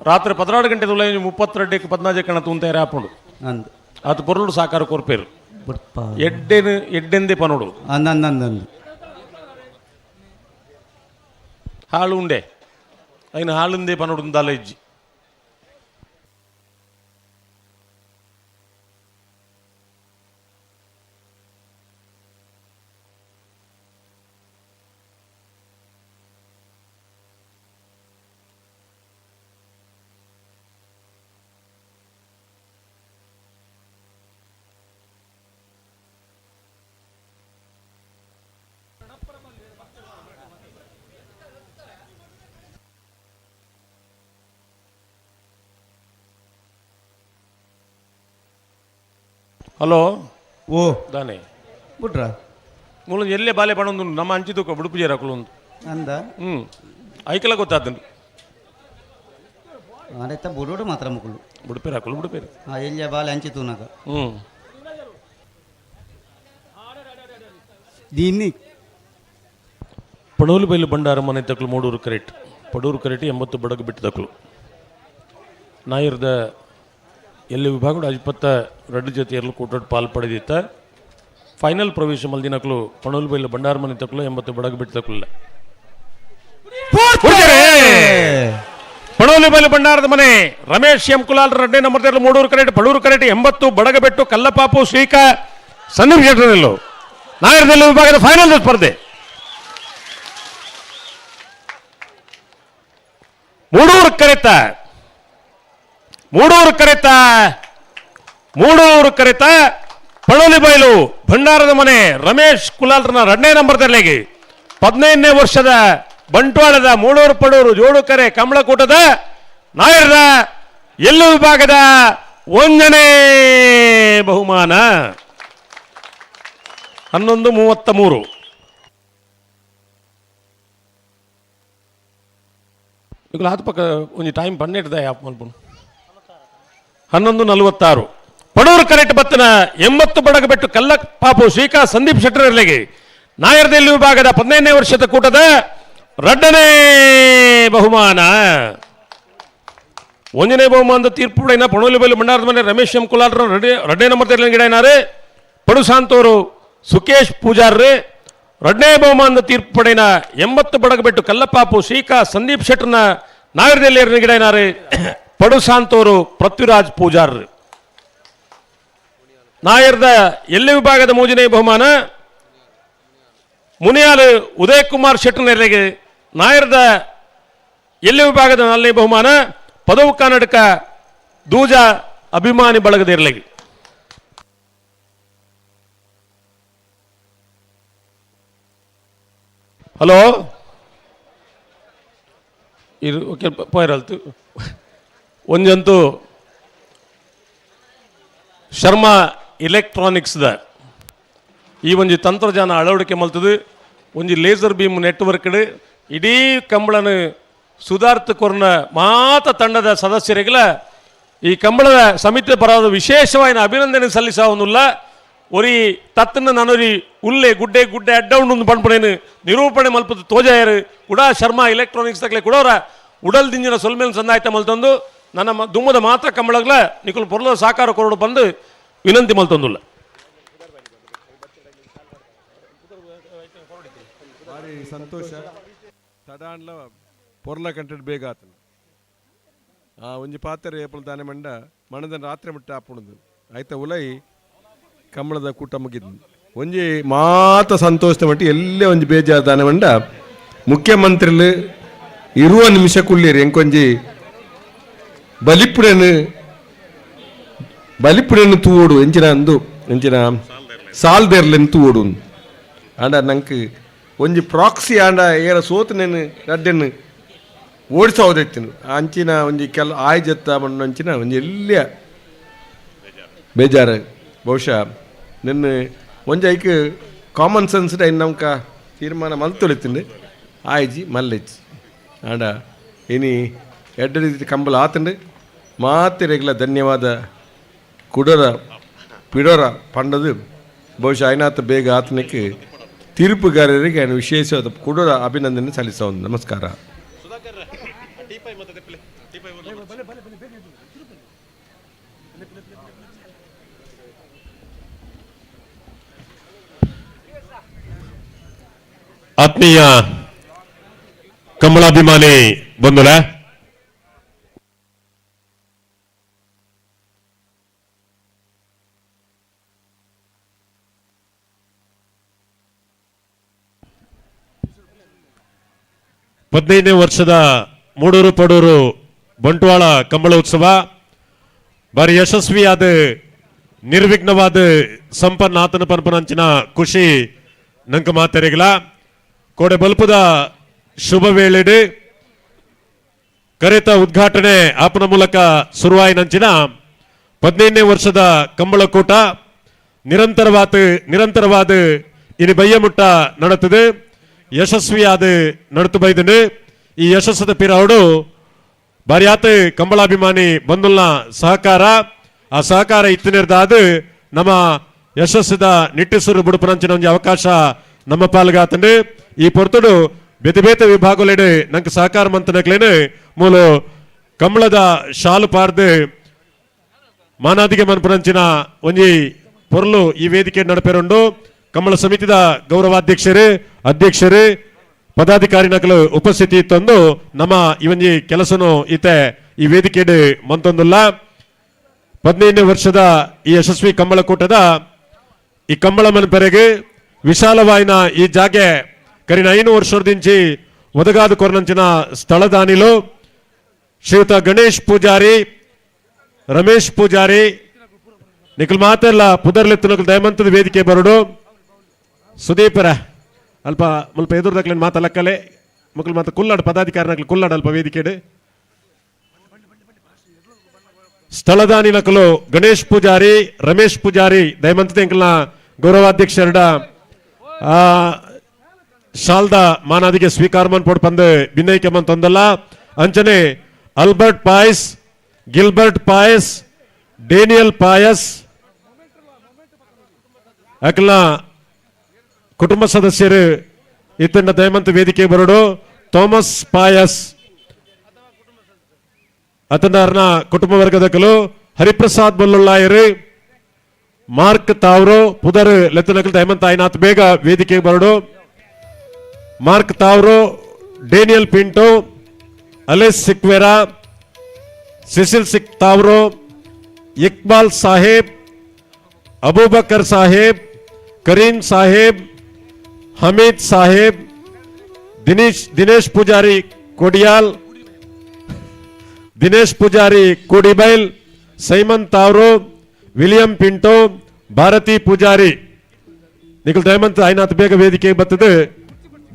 [SPEAKER 12] ರಾತ್ರಿ 12 ಗಂಟೆ 32 14 ಕಣ ತುಂತೇರೆ ಹಾಪುಂಡು
[SPEAKER 1] ಅಂದು
[SPEAKER 12] ಅದು ಪೊರುಳು ಸಾಕಾರ ಕೊರ್ಪೇರು ಎಡ್ಡೆನು ಎಡ್ಡೆಂದೇ ಪನೋಡು
[SPEAKER 1] ಅಂದಂದಂದಂದು
[SPEAKER 12] ಹಾಳು ಉಂಡೆ ಐನು ಹಾಳುಂದೇ ಪನೋಡು ದಾಲ ಇಜ್ಜಿ. ಹಲೋ
[SPEAKER 1] ಓ
[SPEAKER 12] ದಾನೆ
[SPEAKER 1] ಬಿಟ್ರ
[SPEAKER 12] ಮೂಲ ಎಲ್ಲೇ ಬಾಲೆ ಪಣೊಂದು ನಮ್ಮ ಅಂಚಿದಕ್ಕ ಬುಡುಪು ಜೇರಕುಲೊಂದು
[SPEAKER 1] ಅಂದ
[SPEAKER 12] ಐಕಲ ಗೊತ್ತಾತನು
[SPEAKER 1] ಆಡೈತ ಬುಡೋಡು ಮಾತ್ರ ಮುಕುಲು
[SPEAKER 12] ಬುಡುಪೇರು ಹಾಕಲು ಬುಡುಪೇರು
[SPEAKER 1] ಹಾಂ ಎಲ್ಲೇ ಬಾಲೆ ಅಂಚಿತು ನಾಗ దీన్ని
[SPEAKER 12] ಪಣೋಲು ಬೈಲು ಬಂಡಾರ ಮನೆ ತಕ್ಕಲು ಮೂಡೂರು ಕರೆಟ್ ಪಡೂರು ಕರೆಟ್ 80 ಬಡಗು ಬಿಟ್ಟು ತಕ್ಕಲು ನಾಯರ್ದ ಎಲ್ಲಿ ವಿಭಾಗ ಅಜಿಪತ್ತ ರಡ್ಡು ಜೊತೆಯಲ್ಲೂ ಕೂಟೋಟ್ ಪಾಲ್ ಪಡೆದಿತ್ತ ಫೈನಲ್ ಪ್ರವೇಶ ಮಲ್ದಿನಕ್ಲು ಪಣೋಲು ಬೈಲು ಬಂಡಾರ ಮನೆ ತಕ್ಕಲು 80 ಬಡಗು ಬಿಟ್ಟು ತಕ್ಕಲಿಲ್ಲ. ಪಣೋಲಿ ಬೈಲು ಬಂಡಾರದ ಮನೆ ರಮೇಶ್ ಎಂ ಕುಲಾಲ್ ರಡ್ಡೆ ನಂಬರ್ ಮೂಡೂರು ಕರೆಟ್ ಪಡೂರು ಕರೆಟ್ 80 ಬಡಗಬೆಟ್ಟು ಕಲ್ಲಪಾಪು ಶ್ರೀಕಾ ಸಂದೀಪ್ ಶೆಟ್ಟರಲ್ಲೂ ನಾಯರ್ದಲ್ಲಿ ವಿಭಾಗದ ಫೈನಲ್ ಸ್ಪರ್ಧೆ. ಮೂಡೂರು ಕರೆತ ಮೂಡೂರು ಕರೆತ ಮೂಡೂರು ಕರೆತ ಪಳೋಲಿ ಬೈಲು ಭಂಡಾರದ ಮನೆ ರಮೇಶ್ ಕುಲಾಲ್ರನ 2ನೇ ನಂಬರ್ ತರಲೆಗೆ 15ನೇ ವರ್ಷದ ಬಂಟ್ವಾಳದ ಮೂಡೂರು ಪಡೂರು ಜೋಡುಕರೆ ಕಮಲಕೂಟದ ನಾಯರದ ಎಲ್ಲು ವಿಭಾಗದ 1ನೇ ಬಹುಮಾನ 11:33. ಈಗ ಆತ ಪಕ್ಕ ಒಂದು time 12 app ಮಲ್ಪುನು 11:46. Padur correct ಬತ್ತನ 80 Badagabettu ಕಲ್ಲ ಪಾಪು ಶ್ರೀಕಾ ಸಂದೀಪ್ ಶೆಟ್ಟರ್ಲೆಗೆ ನಾಯರ್ದೆಲ್ಲಿ ವಿಭಾಗದ 15ನೇ ವರ್ಷದ ಕೂಟದ 2ನೇ ಬಹುಮಾನ. 1ನೇ ಬಹುಮಾನದ ತೀರ್ಪು ಪಣೋಲಿ ಬೈಲು ಬಂಡಾರದ ಮನೆ ರಮೇಶ್ ಎಂ ಕುಲಾಲ್ರ 2ನೇ ನಂಬರ್ ಗಿಡ ಪಡು ಸಾಂತೋರು ಸುಕೇಶ್ ಪೂಜಾರ್ರೆ 2ನೇ ಬಹುಮಾನದ ತೀರ್ಪು ಪಡೆಯನ 80 ಬಡಗಬೆಟ್ಟು ಕಲ್ಲಪಾಪು ಶ್ರೀಕಾ ಸಂದೀಪ್ ಶೆಟ್ಟರ್ನ ನಾಯರ್ದೆಲ್ಲಿ ಗಿಡ ಪಡು ಸಾಂತೋರು ಪೃಥ್ವಿರಾಜ್ ಪೂಜಾರ್. ನಾಯರ್ದ ಎಲ್ಲಿ ವಿಭಾಗದ ಮೂಜನೇ ಬಹುಮಾನ ಮುನಿಯಾಲು ಉದಯ್ ಕುಮಾರ್ ಶೆಟ್ಟರ್ನೆರ್ಲೆಗ್. ನಾಯರ್ದ ಎಲ್ಲಿ ವಿಭಾಗದ ನಾಲ್ನೇ ಬಹುಮಾನ ಪದವು ಕರ್ನಾಟಕ ದೂಜ ಅಭಿಮಾನಿ ಬಳಗದಿರ್ಲೆಗ್. ಹಲೋ ಇದು ಓಕೆ ಪೋಯರಲ್ತು ಒಂಜಂತೂ ಶರ್ಮಾ ಎಲೆಕ್ಟ್ರಾನಿಕ್ಸ್ದ ಈ ಒಂಜಿ ತಂತ್ರಜ್ಞಾನ ಅಳವಡಿಕೆ ಮಲ್ತದು ಒಂಜಿ laser beam network ಇಡೀ ಕಂಬಳನ ಸುಧಾರ್ಥ ಕೊರ್ನ ಮಾತ ತಂಡದ ಸದಸ್ಯರಿಗೆಲ್ಲ ಈ ಕಂಬಳದ ಸಮಿತಿ ಪರವಾದ ವಿಶೇಷವಾಗಿ ಅಭಿನಂದನೆ ಸಲ್ಲಿಸಾವನುಲ್ಲ. ಒರಿ ತತ್ತನ ನನೊರಿ ಉಲ್ಲೆ ಗುಡ್ಡೆ ಗುಡ್ಡೆ ಅಡ್ಡೌಂಡು ಪಣ್ಪಣೇನು ನಿರೂಪಣೆ ಮಲ್ಪದ ತೋಜಾಯರು ಕೂಡ ಶರ್ಮಾ ಎಲೆಕ್ಟ್ರಾನಿಕ್ಸ್ ತಕ್ಲೆ ಕೂಡ ಉಡಲ್ ದಿಂಜಿನ ಸೊಲ್ಮೇಲ್ ಸಂದಾಯ್ತ ಮಲ್ತಂದು ನನ್ನ ದುಮ್ಮದ ಮಾತ್ರ ಕಂಬಳಗ್ಲ ನಿಕುಲ್ ಪೊರ್ಲ ಸಾಕಾರ ಕೊರಡು ಬಂದು ವಿನಂತಿ ಮಲ್ತಂದುಲ್ಲ.
[SPEAKER 7] ಭಾರಿ ಸಂತೋಷ ತಡಾಂಡ್ಲ ಪೊರ್ಲ ಕಂಟೆಡ್ ಬೇಗ ಆತನು ಆ ಒಂಜಿ ಪಾತ್ರೆ ಏಪಲ್ ದಾನೆ ಮಂಡ ಮಣದನ್ ರಾತ್ರಿ ಮುಟ್ಟ ಆಪುಣದು ಆಯ್ತ ಉಲೈ ಕಂಬಳದ ಕೂಟ ಮುಗಿದ್ ಒಂಜಿ ಮಾತ ಸಂತೋಷದ ಮಟ್ಟ ಎಲ್ಲೇ ಒಂಜಿ ಬೇಜಾರು ದಾನೆ ಮಂಡ ಮುಖ್ಯಮಂತ್ರಿಲು ಇರುವ ನಿಮಿಷ ಕುಳ್ಳೀರಿ ಎಂಕೊಂಜಿ ಬಲಿಪುಡನು ಬಲಿಪುಡನು ತೂವೋಡು ಎಂಚಿನ ಅಂದು ಎಂಚಿನ ಸಾಲ್ದೇರ್ಲೆನ್ ತೂವೋಡು ಆಂಡ ನಂಕ್ ಒಂಜಿ ಪ್ರಾಕ್ಸಿ ಆಂಡ ಏರ ಸೋತನೇನು ರಡ್ಡೆನು ಓಡಿಸೋದೈತಿನ ಅಂಚಿನ ಒಂಜಿ ಕೆಲ ಆಯ್ಜತ್ತ ಮಣ್ಣಂಚಿನ ಒಂಜಿ ಎಲ್ಲಿಯ ಬೇಜಾರು ಬಹುಶಃ ನಿನ್ನ ಒಂಜಿ ಐಕ್ ಕಾಮನ್ ಸೆನ್ಸ್ ಐನ್ ನಮ್ಕ ತೀರ್ಮಾನ ಮಲ್ತೊಳಿತೀನಿ ಆಯ್ಜಿ ಮಲ್ಲೆಚ್ಚಿ ಆಂಡ ಇನಿ ಎಡ್ಡ ರೀತಿ ಕಂಬಳ ಆತಂಡು ಮಾತಿರೆಗ್ಲ ಧನ್ಯವಾದ ಕುಡರ ಪಿಡೋರ ಪಂಡದು ಬಹುಶಃ ಐನಾಥ ಬೇಗ ಆತನಕ್ಕೆ ತೀರ್ಪುಗಾರರಿಗೆ ನಾನು ವಿಶೇಷವಾದ ಕುಡರ ಅಭಿನಂದನೆ ಸಲ್ಲಿಸೋ ನಮಸ್ಕಾರ.
[SPEAKER 5] ಆತ್ಮೀಯ ಕಮಲಾಭಿಮಾನಿ ಬಂಧುಲ, ಹದಿನೈದನೇ ವರ್ಷದ ಮೂಡೂರು ಪಡೂರು ಬಂಟ್ವಾಳ ಕಂಬಳ ಉತ್ಸವ ಬಾರಿ ಯಶಸ್ವಿಯಾದ ನಿರ್ವಿಘ್ನವಾದ ಸಂಪನ್ನ ಆತನ ಪನ್ಪನಂಚಿನ ಖುಷಿ ನಂಕ ಮಾತೆರೆಗಲ. ಕೋಡೆ ಬಲ್ಪದ ಶುಭ ವೇಳೆಡು ಕರೆತ ಉದ್ಘಾಟನೆ ಆಪನ ಮೂಲಕ ಶುರುವಾಯಿನಂಚಿನ 15ನೇ ವರ್ಷದ ಕಂಬಳಕೂಟ ನಿರಂತರವಾದ ಇನಿ ಬಯ್ಯಮುಟ್ಟ ನಡತದೆ, ಯಶಸ್ವಿಯಾದ ನಡತು ಬೈದನು. ಈ ಯಶಸ್ಸದ ಪಿರವಡು ಬಾರಿಯಾತ ಕಂಬಳಾಭಿಮಾನಿ ಬಂದುಲ್ನ ಸಹಕಾರ, ಆ ಸಹಕಾರ ಇತ್ತಿನಿರ್ದಾದ ನಮ್ಮ ಯಶಸ್ಸದ ನಿಟ್ಟಿಸುರು ಬುಡುಪನಂಚಿನ ಒಂಜಿ ಅವಕಾಶ ನಮ್ಮ ಪಾಲ್ಗಾತಂಡು. ಈ ಪೊರ್ತುಡು ಬೇತೆ ಬೇತೆ ವಿಭಾಗಲೆಡು ನಂಗೆ ಸಹಕಾರ ಮಂತನಕ್ಲೇನು ಮೂಲ ಕಂಬಳದ ಶಾಲು ಪಾರ್ದು ಮಾನಾದಿಗೆ ಮನ್ಪುನಂಚಿನ ಒಂಜಿ ಪೊರ್ಲು ಈ ವೇದಿಕೆ ನಡಪೇರುಂಡು. ಕಂಬಳ ಸಮಿತಿದ ಗೌರವಾಧ್ಯಕ್ಷರು, ಅಧ್ಯಕ್ಷರು, ಪದಾಧಿಕಾರಿ ನಕಲು ಉಪಸ್ಥಿತಿ ತಂದು ನಮ್ಮ ಈ ಒಂಜಿ ಕೆಲಸನು ಈತೆ ಈ ವೇದಿಕೆ ಮಂತೊಂದುಲ್ಲ. 15ನೇ ವರ್ಷದ ಈ ಯಶಸ್ವಿ ಕಂಬಳಕೂಟದ ಈ ಕಂಬಳ ಮನ್ಪೆರೆಗೆ ವಿಶಾಲವಾಯಿನ ಈ ಜಾಗೆ ಕರಿನ 5 ವರ್ಷದಿಂಚಿ ಒದಗಾದ ಕೊರನಂಚಿನ ಸ್ಥಳದಾನಿಲು ಶ್ರೀಯುತ ಗಣೇಶ್ ಪೂಜಾರಿ, ರಮೇಶ್ ಪೂಜಾರಿ ನಿಖಲ್ ಮಾತೆಲ್ಲ ಪುದರ್ಲೆತ್ತು ದಯಮಂತದ ವೇದಿಕೆ ಬರಡು. ಸುದೀಪರ ಅಲ್ಪ ಮುಲ್ಪ ಎದುರುದಕ್ಲೇನು ಮಾತಲಕ್ಕಲೆ ಮಕ್ಕಳು ಮಾತ ಕುಲ್ಲಾಡು ಪದಾಧಿಕಾರಿ ಕುಲ್ಲಾಡು ಅಲ್ಪ ವೇದಿಕೆಡು. ಸ್ಥಳದಾನಿ ನಕಲು ಗಣೇಶ್ ಪೂಜಾರಿ, ರಮೇಶ್ ಪೂಜಾರಿ ದಯಮಂತದ ಎಂಕಲ್ನ ಗೌರವಾಧ್ಯಕ್ಷರಡ ಶಾಲ್ದ ಮಾನಾದಿಗೆ ಸ್ವೀಕಾರ ಮನ್ಪೋಡ್ ಪಂದು ಬಿನ್ನೈಕೆ ಮಂತೊಂದಲ್ಲ. ಅಂಚನೆ Albert Paes, Gilbert Paes, Daniel Paes ಅಕ್ಲ ಕುಟುಂಬ ಸದಸ್ಯರು ಇತ್ತಂಡ ದಯಮಂತ ವೇದಿಕೆ ಬರಡು. ಥಾಮಸ್ ಪಾಯಸ್ ಅತಂಡಾರ್ನ ಕುಟುಂಬ ವರ್ಗದಕಲು ಹರಿಪ್ರಸಾದ್ ಬೊಲ್ಲುಳ್ಳಾಯರು, ಮಾರ್ಕ್ ತಾವ್ರೋ ಪುದರ್ ಲೆತ್ತನಕಲ್ ದಯಮಂತ ಐನಾಥ್ ಬೇಗ ವೇದಿಕೆ ಬರಡು. Mark Tavro, Daniel Pinto, Ales Sequeira, Cecil sick Tavro, Iqbal Saheb, Abubakar Saheb, Karim Saheb, Hamid Saheb, Dinesh Dinesh Poojary Kodiyal, Dinesh Poojary Kudibail, Simon Tavru, William Pinto, Bharathi Poojary. Nikhil ದಯಮಂತ್ ಐನಾಥ್ ಬೇಗ ವೇದಿಕೆ ಬರ್ತದೆ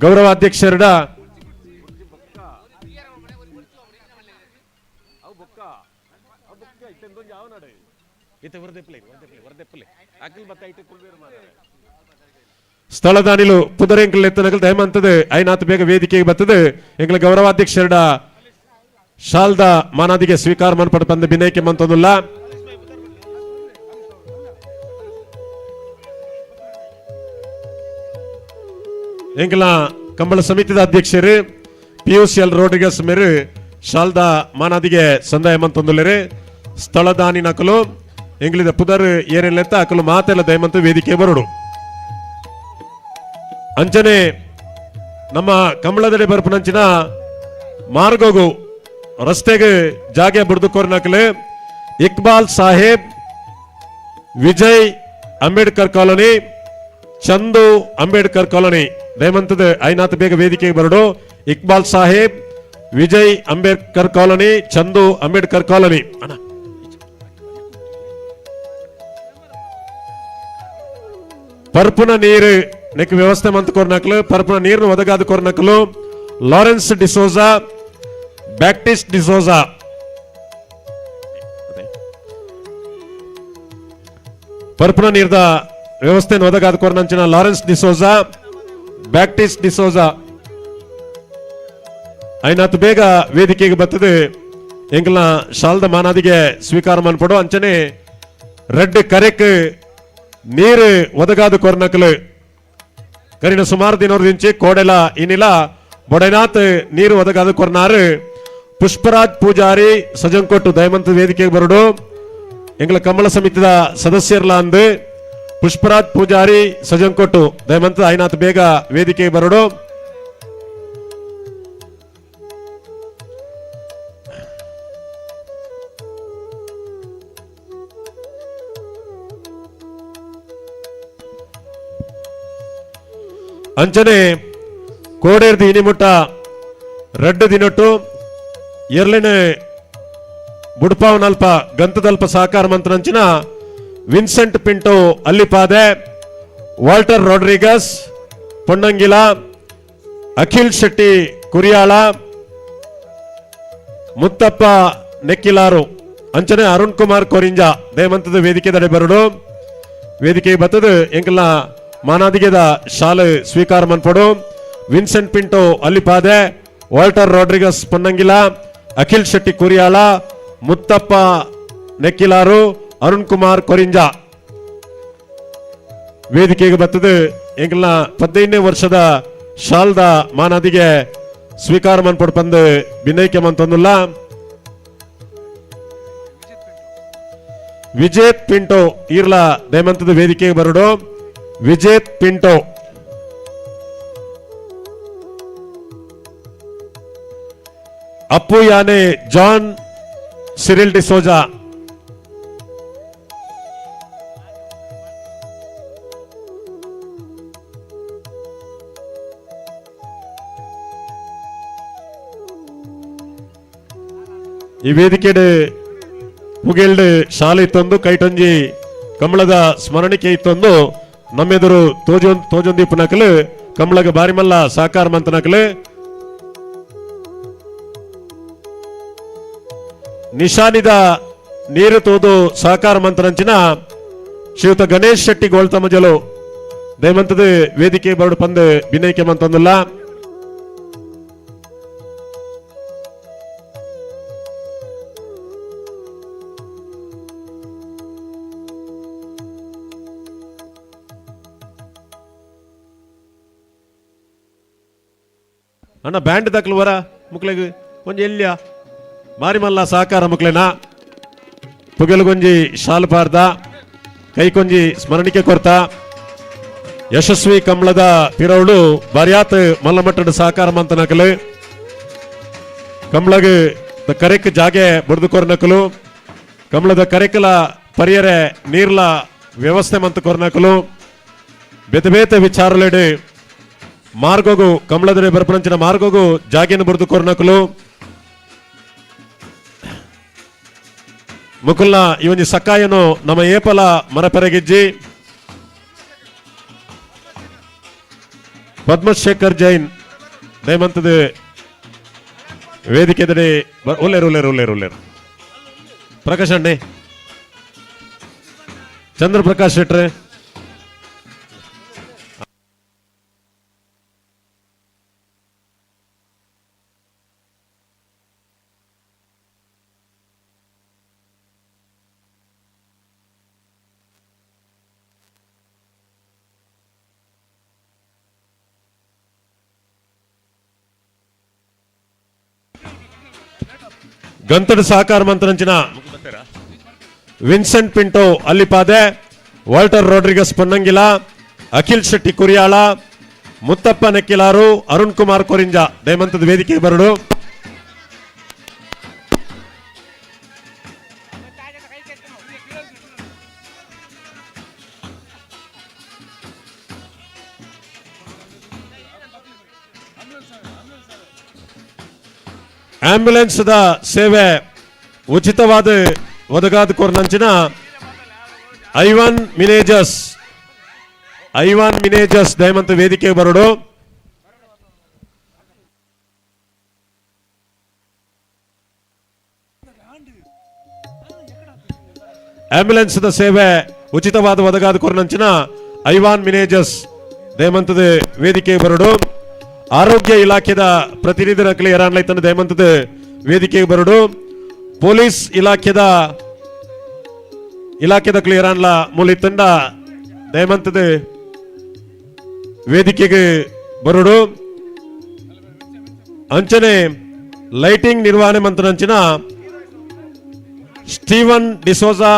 [SPEAKER 5] ಗೌರವಾಧ್ಯಕ್ಷರ ಸ್ಥಳದಾನಿಲು ಪುದರೆಂಕಲ್ ಎತ್ತನಕಲ್ ದಯಮಂತದ ಐನಾಥ್ ಬೇಗ ವೇದಿಕೆಗೆ ಬರ್ತದೆ ಎಂಗಳ ಗೌರವಾಧ್ಯಕ್ಷರ ಶಾಲ್ದ ಮಾನಾದಿಗೆ ಸ್ವೀಕಾರ ಮನ್ಪಡ ಬಂದ ಬಿನಯಕ್ಕೆ ಮಂತೊಂದುಲ್ಲ. ಎಂಕಲ ಕಂಬಳ ಸಮಿತಿದ ಅಧ್ಯಕ್ಷರು ಪಿಯುಸಿಎಲ್ ರೋಡ್ರಿಗಸ್ ಮೇರು ಶಾಲ್ದ ಮಾನಾದಿಗೆ ಸಂದಾಯ ಮಂತೊಂದುಲ್ಲೇರು. ಸ್ಥಳದಾನಿ ನಕಲು ಎಂಗ್ಲಿದ ಪುದರ್ ಏನೆಲ್ಲ ಅಕಲು ಮಾತೆಲ್ಲ ದಯಮಂತ ವೇದಿಕೆ ಬರೋಡು. ಅಂಚನೆ ನಮ್ಮ ಕಂಬಳದಡೆ ಬರ್ಪನಂಚಿನ ಮಾರ್ಗೋಗು ರಸ್ತೆಗೆ ಜಾಗೆ ಬುಡ್ದುಕೋರ್ನಕಲು ಇಕ್ಬಾಲ್ ಸಾಹೇಬ್, ವಿಜಯ್ ಅಂಬೇಡ್ಕರ್ ಕಾಲೋನಿ, ಚಂದು ಅಂಬೇಡ್ಕರ್ ಕಾಲೋನಿ. ದಯಮಂತದ ಐನಾಥ್ ಬೇಗ ವೇದಿಕೆಗೆ ಬರಡು. Iqbal Saheb, Vijay Ambedkar colony, Chandu Ambedkar colony. ಅಣ್ಣ ಪರ್ಪುನ ನೀರು ನೆಕ್ ವ್ಯವಸ್ಥೆ ಮಂತ್ ಕೊರ್ನಕ್ಲು, ಪರ್ಪುನ ನೀರ್ನ ಒದಗಾದ ಕೊರ್ನಕ್ಲು ಲಾರೆನ್ಸ್ ಡಿಸೋಜಾ, ಬ್ಯಾಪ್ಟಿಸ್ಟ್ ಡಿಸೋಜಾ. ಪರ್ಪುನ ನೀರ್ದ ವ್ಯವಸ್ಥೆಯನ್ನು ಒದಗಾದ ಕೊರ್ನಂಚಿನ ಲಾರೆನ್ಸ್ ಡಿಸೋಜಾ, ಬ್ಯಾಪ್ಟಿಸ್ಟ್ ಡಿಸೋಜಾ ಐನಾತ್ ಬೇಗ ವೇದಿಕೆಗೆ ಬರ್ತದೆ ಎಂಕಲ್ನ ಶಾಲ್ದ ಮಾನಾದಿಗೆ ಸ್ವೀಕಾರ ಮನ್ಪಡು. ಅಂಚನೆ ರೆಡ್ ಕರೆಕ್ ನೀರು ಒದಗಾದ ಕೊರ್ನಕಲು ಕರಿನ ಸುಮಾರು ದಿನೋರ್ದಿಂಚಿ ಕೋಡೆಲ ಇನಿಲ ಬೊಡೆನಾಥ್ ನೀರು ಒದಗಾದ ಕೊರ್ನಾರು ಪುಷ್ಪರಾಜ್ ಪೂಜಾರಿ ಸಜಂಕೊಟ್ಟು ದಯಮಂತ ವೇದಿಕೆಗೆ ಬರಡು. ಎಂಗಳ ಕಮಲ ಸಮಿತಿದ ಸದಸ್ಯರ್ಲ ಅಂದು ಪುಷ್ಪರಾಜ್ ಪೂಜಾರಿ ಸಜಂಕೊಟ್ಟು ದಯಮಂತ ಐನಾಥ್ ಬೇಗ ವೇದಿಕೆಗೆ ಬರಡು. ಅಂಚನೆ ಕೋಡೇರ್ದು ಇನಿಮುಟ್ಟ ರಡ್ಡು ದಿನೊಟ್ಟು ಎರ್ಲೆನೆ ಬುಡ್ಪಾವನಲ್ಪ ಗಂತದಲ್ಪ ಸಹಕಾರ ಮಂತ್ರಂಚಿನ Vincent Pinto Allipade, Walter Rodrigues Ponnangila, Akhil Shetty Kuriyala, Muthappa Nekkilaru, ಅಂಚನೆ ಅರುಣ್ ಕುಮಾರ್ ಕೊರಿಂಜಾ ದಯಮಂತದ ವೇದಿಕೆ ದಡೆ ಬರಡು. ವೇದಿಕೆ ಬತ್ತದ ಎಂಕಲ್ನ ಮಾನಾದಿಗೆದ ಶಾಲೆ ಸ್ವೀಕಾರ ಮನ್ಪಡು. Vincent Pinto Allipade, Walter Rodrigues Ponnangila, Akhil Shetty Kuriyala, Muthappa Nekkilaru, Arun Kumar Korinja ವೇದಿಕೆಗೆ ಬತ್ತದ ಎಂಕಲ್ನ 15ನೇ ವರ್ಷದ ಶಾಲ್ದ ಮಾನಾದಿಗೆ ಸ್ವೀಕಾರ ಮನ್ಪಡು ಪಂದು ಬಿನೈಕೆ ಮಂತೊಂದುಲ್ಲ. ವಿಜೇತ್ ಪಿಂಟೋ ಈರ್ಲ ದಯಮಂತದ ವೇದಿಕೆಗೆ ಬರಡು. ವಿಜೇತ್ ಪಿಂಟೋ ಅಪ್ಪು ಯಾನೆ ಜಾನ್ ಸಿರಿಲ್ ಡಿಸೋಜಾ ಈ ವೇದಿಕೆಡ್ ಪುಗೆಲ್ಡ್ ಶಾಲೆ ಇತ್ತೊಂದು ಕೈಟೊಂಜಿ ಕಮಲದ ಸ್ಮರಣಿಕೆ ಇತ್ತೊಂದು ನಮ್ಮೆದುರು ತೋಜೊಂದೀಪು ನಕಲು ಕಮಲಗ ಬಾರಿಮಲ್ಲ ಸಾಕಾರ ಮಂತ ನಕಲು ನಿಶಾನಿದ ನೀರು ತೋದು ಸಹಕಾರ ಮಂತ್ರಂಚಿನ ಶ್ರೀಯುತ ಗಣೇಶ್ ಶೆಟ್ಟಿ ಗೋಳ್ತಮಜಲು ದಯಮಂತದ ವೇದಿಕೆ ಬರಡು ಪಂದು ಬಿನೈಕೆ ಮಂತೊಂದುಲ್ಲ. ಅಣ್ಣ ಬ್ಯಾಂಡ್ ದಕ್ಲು ವರ ಮುಕ್ಲೆಗ್ ಒಂಜಿ ಎಲ್ಲಿಯ ಮಾರಿಮಲ್ಲ ಸಹಕಾರ ಮುಕ್ಲೆನಾ ಪುಗೆಲುಗೊಂಜಿ ಶಾಲು ಪಾರ್ದ ಕೈಕೊಂಜಿ ಸ್ಮರಣಿಕೆ ಕೊರ್ತ ಯಶಸ್ವಿ ಕಮಲದ ಪಿರೌಡು ಬಾರ್ಯಾತ್ ಮಲ್ಲಮಟ್ಟದ ಸಹಕಾರ ಮಂತನಕಲು ಕಮಲಗ್ ಕರೆಕ್ ಜಾಗೆ ಬುಡ್ದು ಕೊರ್ನಕಲು ಕಮಲದ ಕರೆಕಲ ಪರಿಯರೆ ನೀರ್ಲ ವ್ಯವಸ್ಥೆ ಮಂತ್ ಕೊರ್ನಕುಲು ಬೇತೆ ಬೇತೆ ವಿಚಾರಲೆಡೆ ಮಾರ್ಗಗು ಕಮಲದಡೆ ಬರ್ಪನಂಚಿನ ಮಾರ್ಗಗು ಜಾಗಿನ ಬುರ್ದು ಕೊರ್ನಕುಲು ಮುಕುಲ್ನ ಈ ಒಂಜಿ ಸಕಾಯನು ನಮ್ಮ ಏಪಲ ಮರಪೆರಗಿಜ್ಜಿ. ಪದ್ಮಶೇಖರ್ ಜೈನ್ ದಯಮಂತದ ವೇದಿಕೆದಡೆ ಉಲ್ಲೇರು ಉಲ್ಲೇರು ಉಲ್ಲೇರು ಉಲ್ಲೇರು ಪ್ರಕಾಶ್ ಅಣ್ಣೆ, ಚಂದ್ರಪ್ರಕಾಶ್ ಶೆಟ್ರೆ, ಗಂತಡು ಸಹಕಾರ ಮಂತ್ರಂಚಿನ Vincent Pinto Allipade, Walter Rodrigues Ponnangila, Akhil Shetty Kuriyala, Muthappa Nekkilaru, Arun Kumar Korinja ದಯಮಂತದ ವೇದಿಕೆ ಬರಡು. ಆಂಬ್ಯುಲೆನ್ಸ್ the ಸೇವೆ ಉಚಿತವಾದ ಒದಗಾದ ಕೊರ್ನಂಚಿನ ಐವಾನ್ ಮಿನೇಜಸ್, ಐವಾನ್ ಮಿನೇಜಸ್ ದಯಮಂತ ವೇದಿಕೆ ಬರಡು. ಆಂಬ್ಯುಲೆನ್ಸ್ the ಸೇವೆ ಉಚಿತವಾದ ಒದಗಾದ ಕೊರ್ನಂಚಿನ ಐವಾನ್ ಮಿನೇಜಸ್ ದಯಮಂತದ ವೇದಿಕೆ ಬರಡು. ಆರೋಗ್ಯ ಇಲಾಖೆದ ಪ್ರತಿನಿಧಿರ ಎರಾನ್ಲೈತನ ದಯಮಂತದ ವೇದಿಕೆಗೆ ಬರಡು. ಪೊಲೀಸ್ ಇಲಾಖೆದ ಕ್ಲಿಯರಾನ್ಲ ಮೂಲಿ ತಂಡ ದಯಮಂತದ ವೇದಿಕೆಗೆ ಬರಡು. ಅಂಚನೆ ಲೈಟಿಂಗ್ ನಿರ್ವಹಣೆ ಮಂತ್ರನಂಚಿನ ಸ್ಟೀವನ್ ಡಿಸೋಜಾ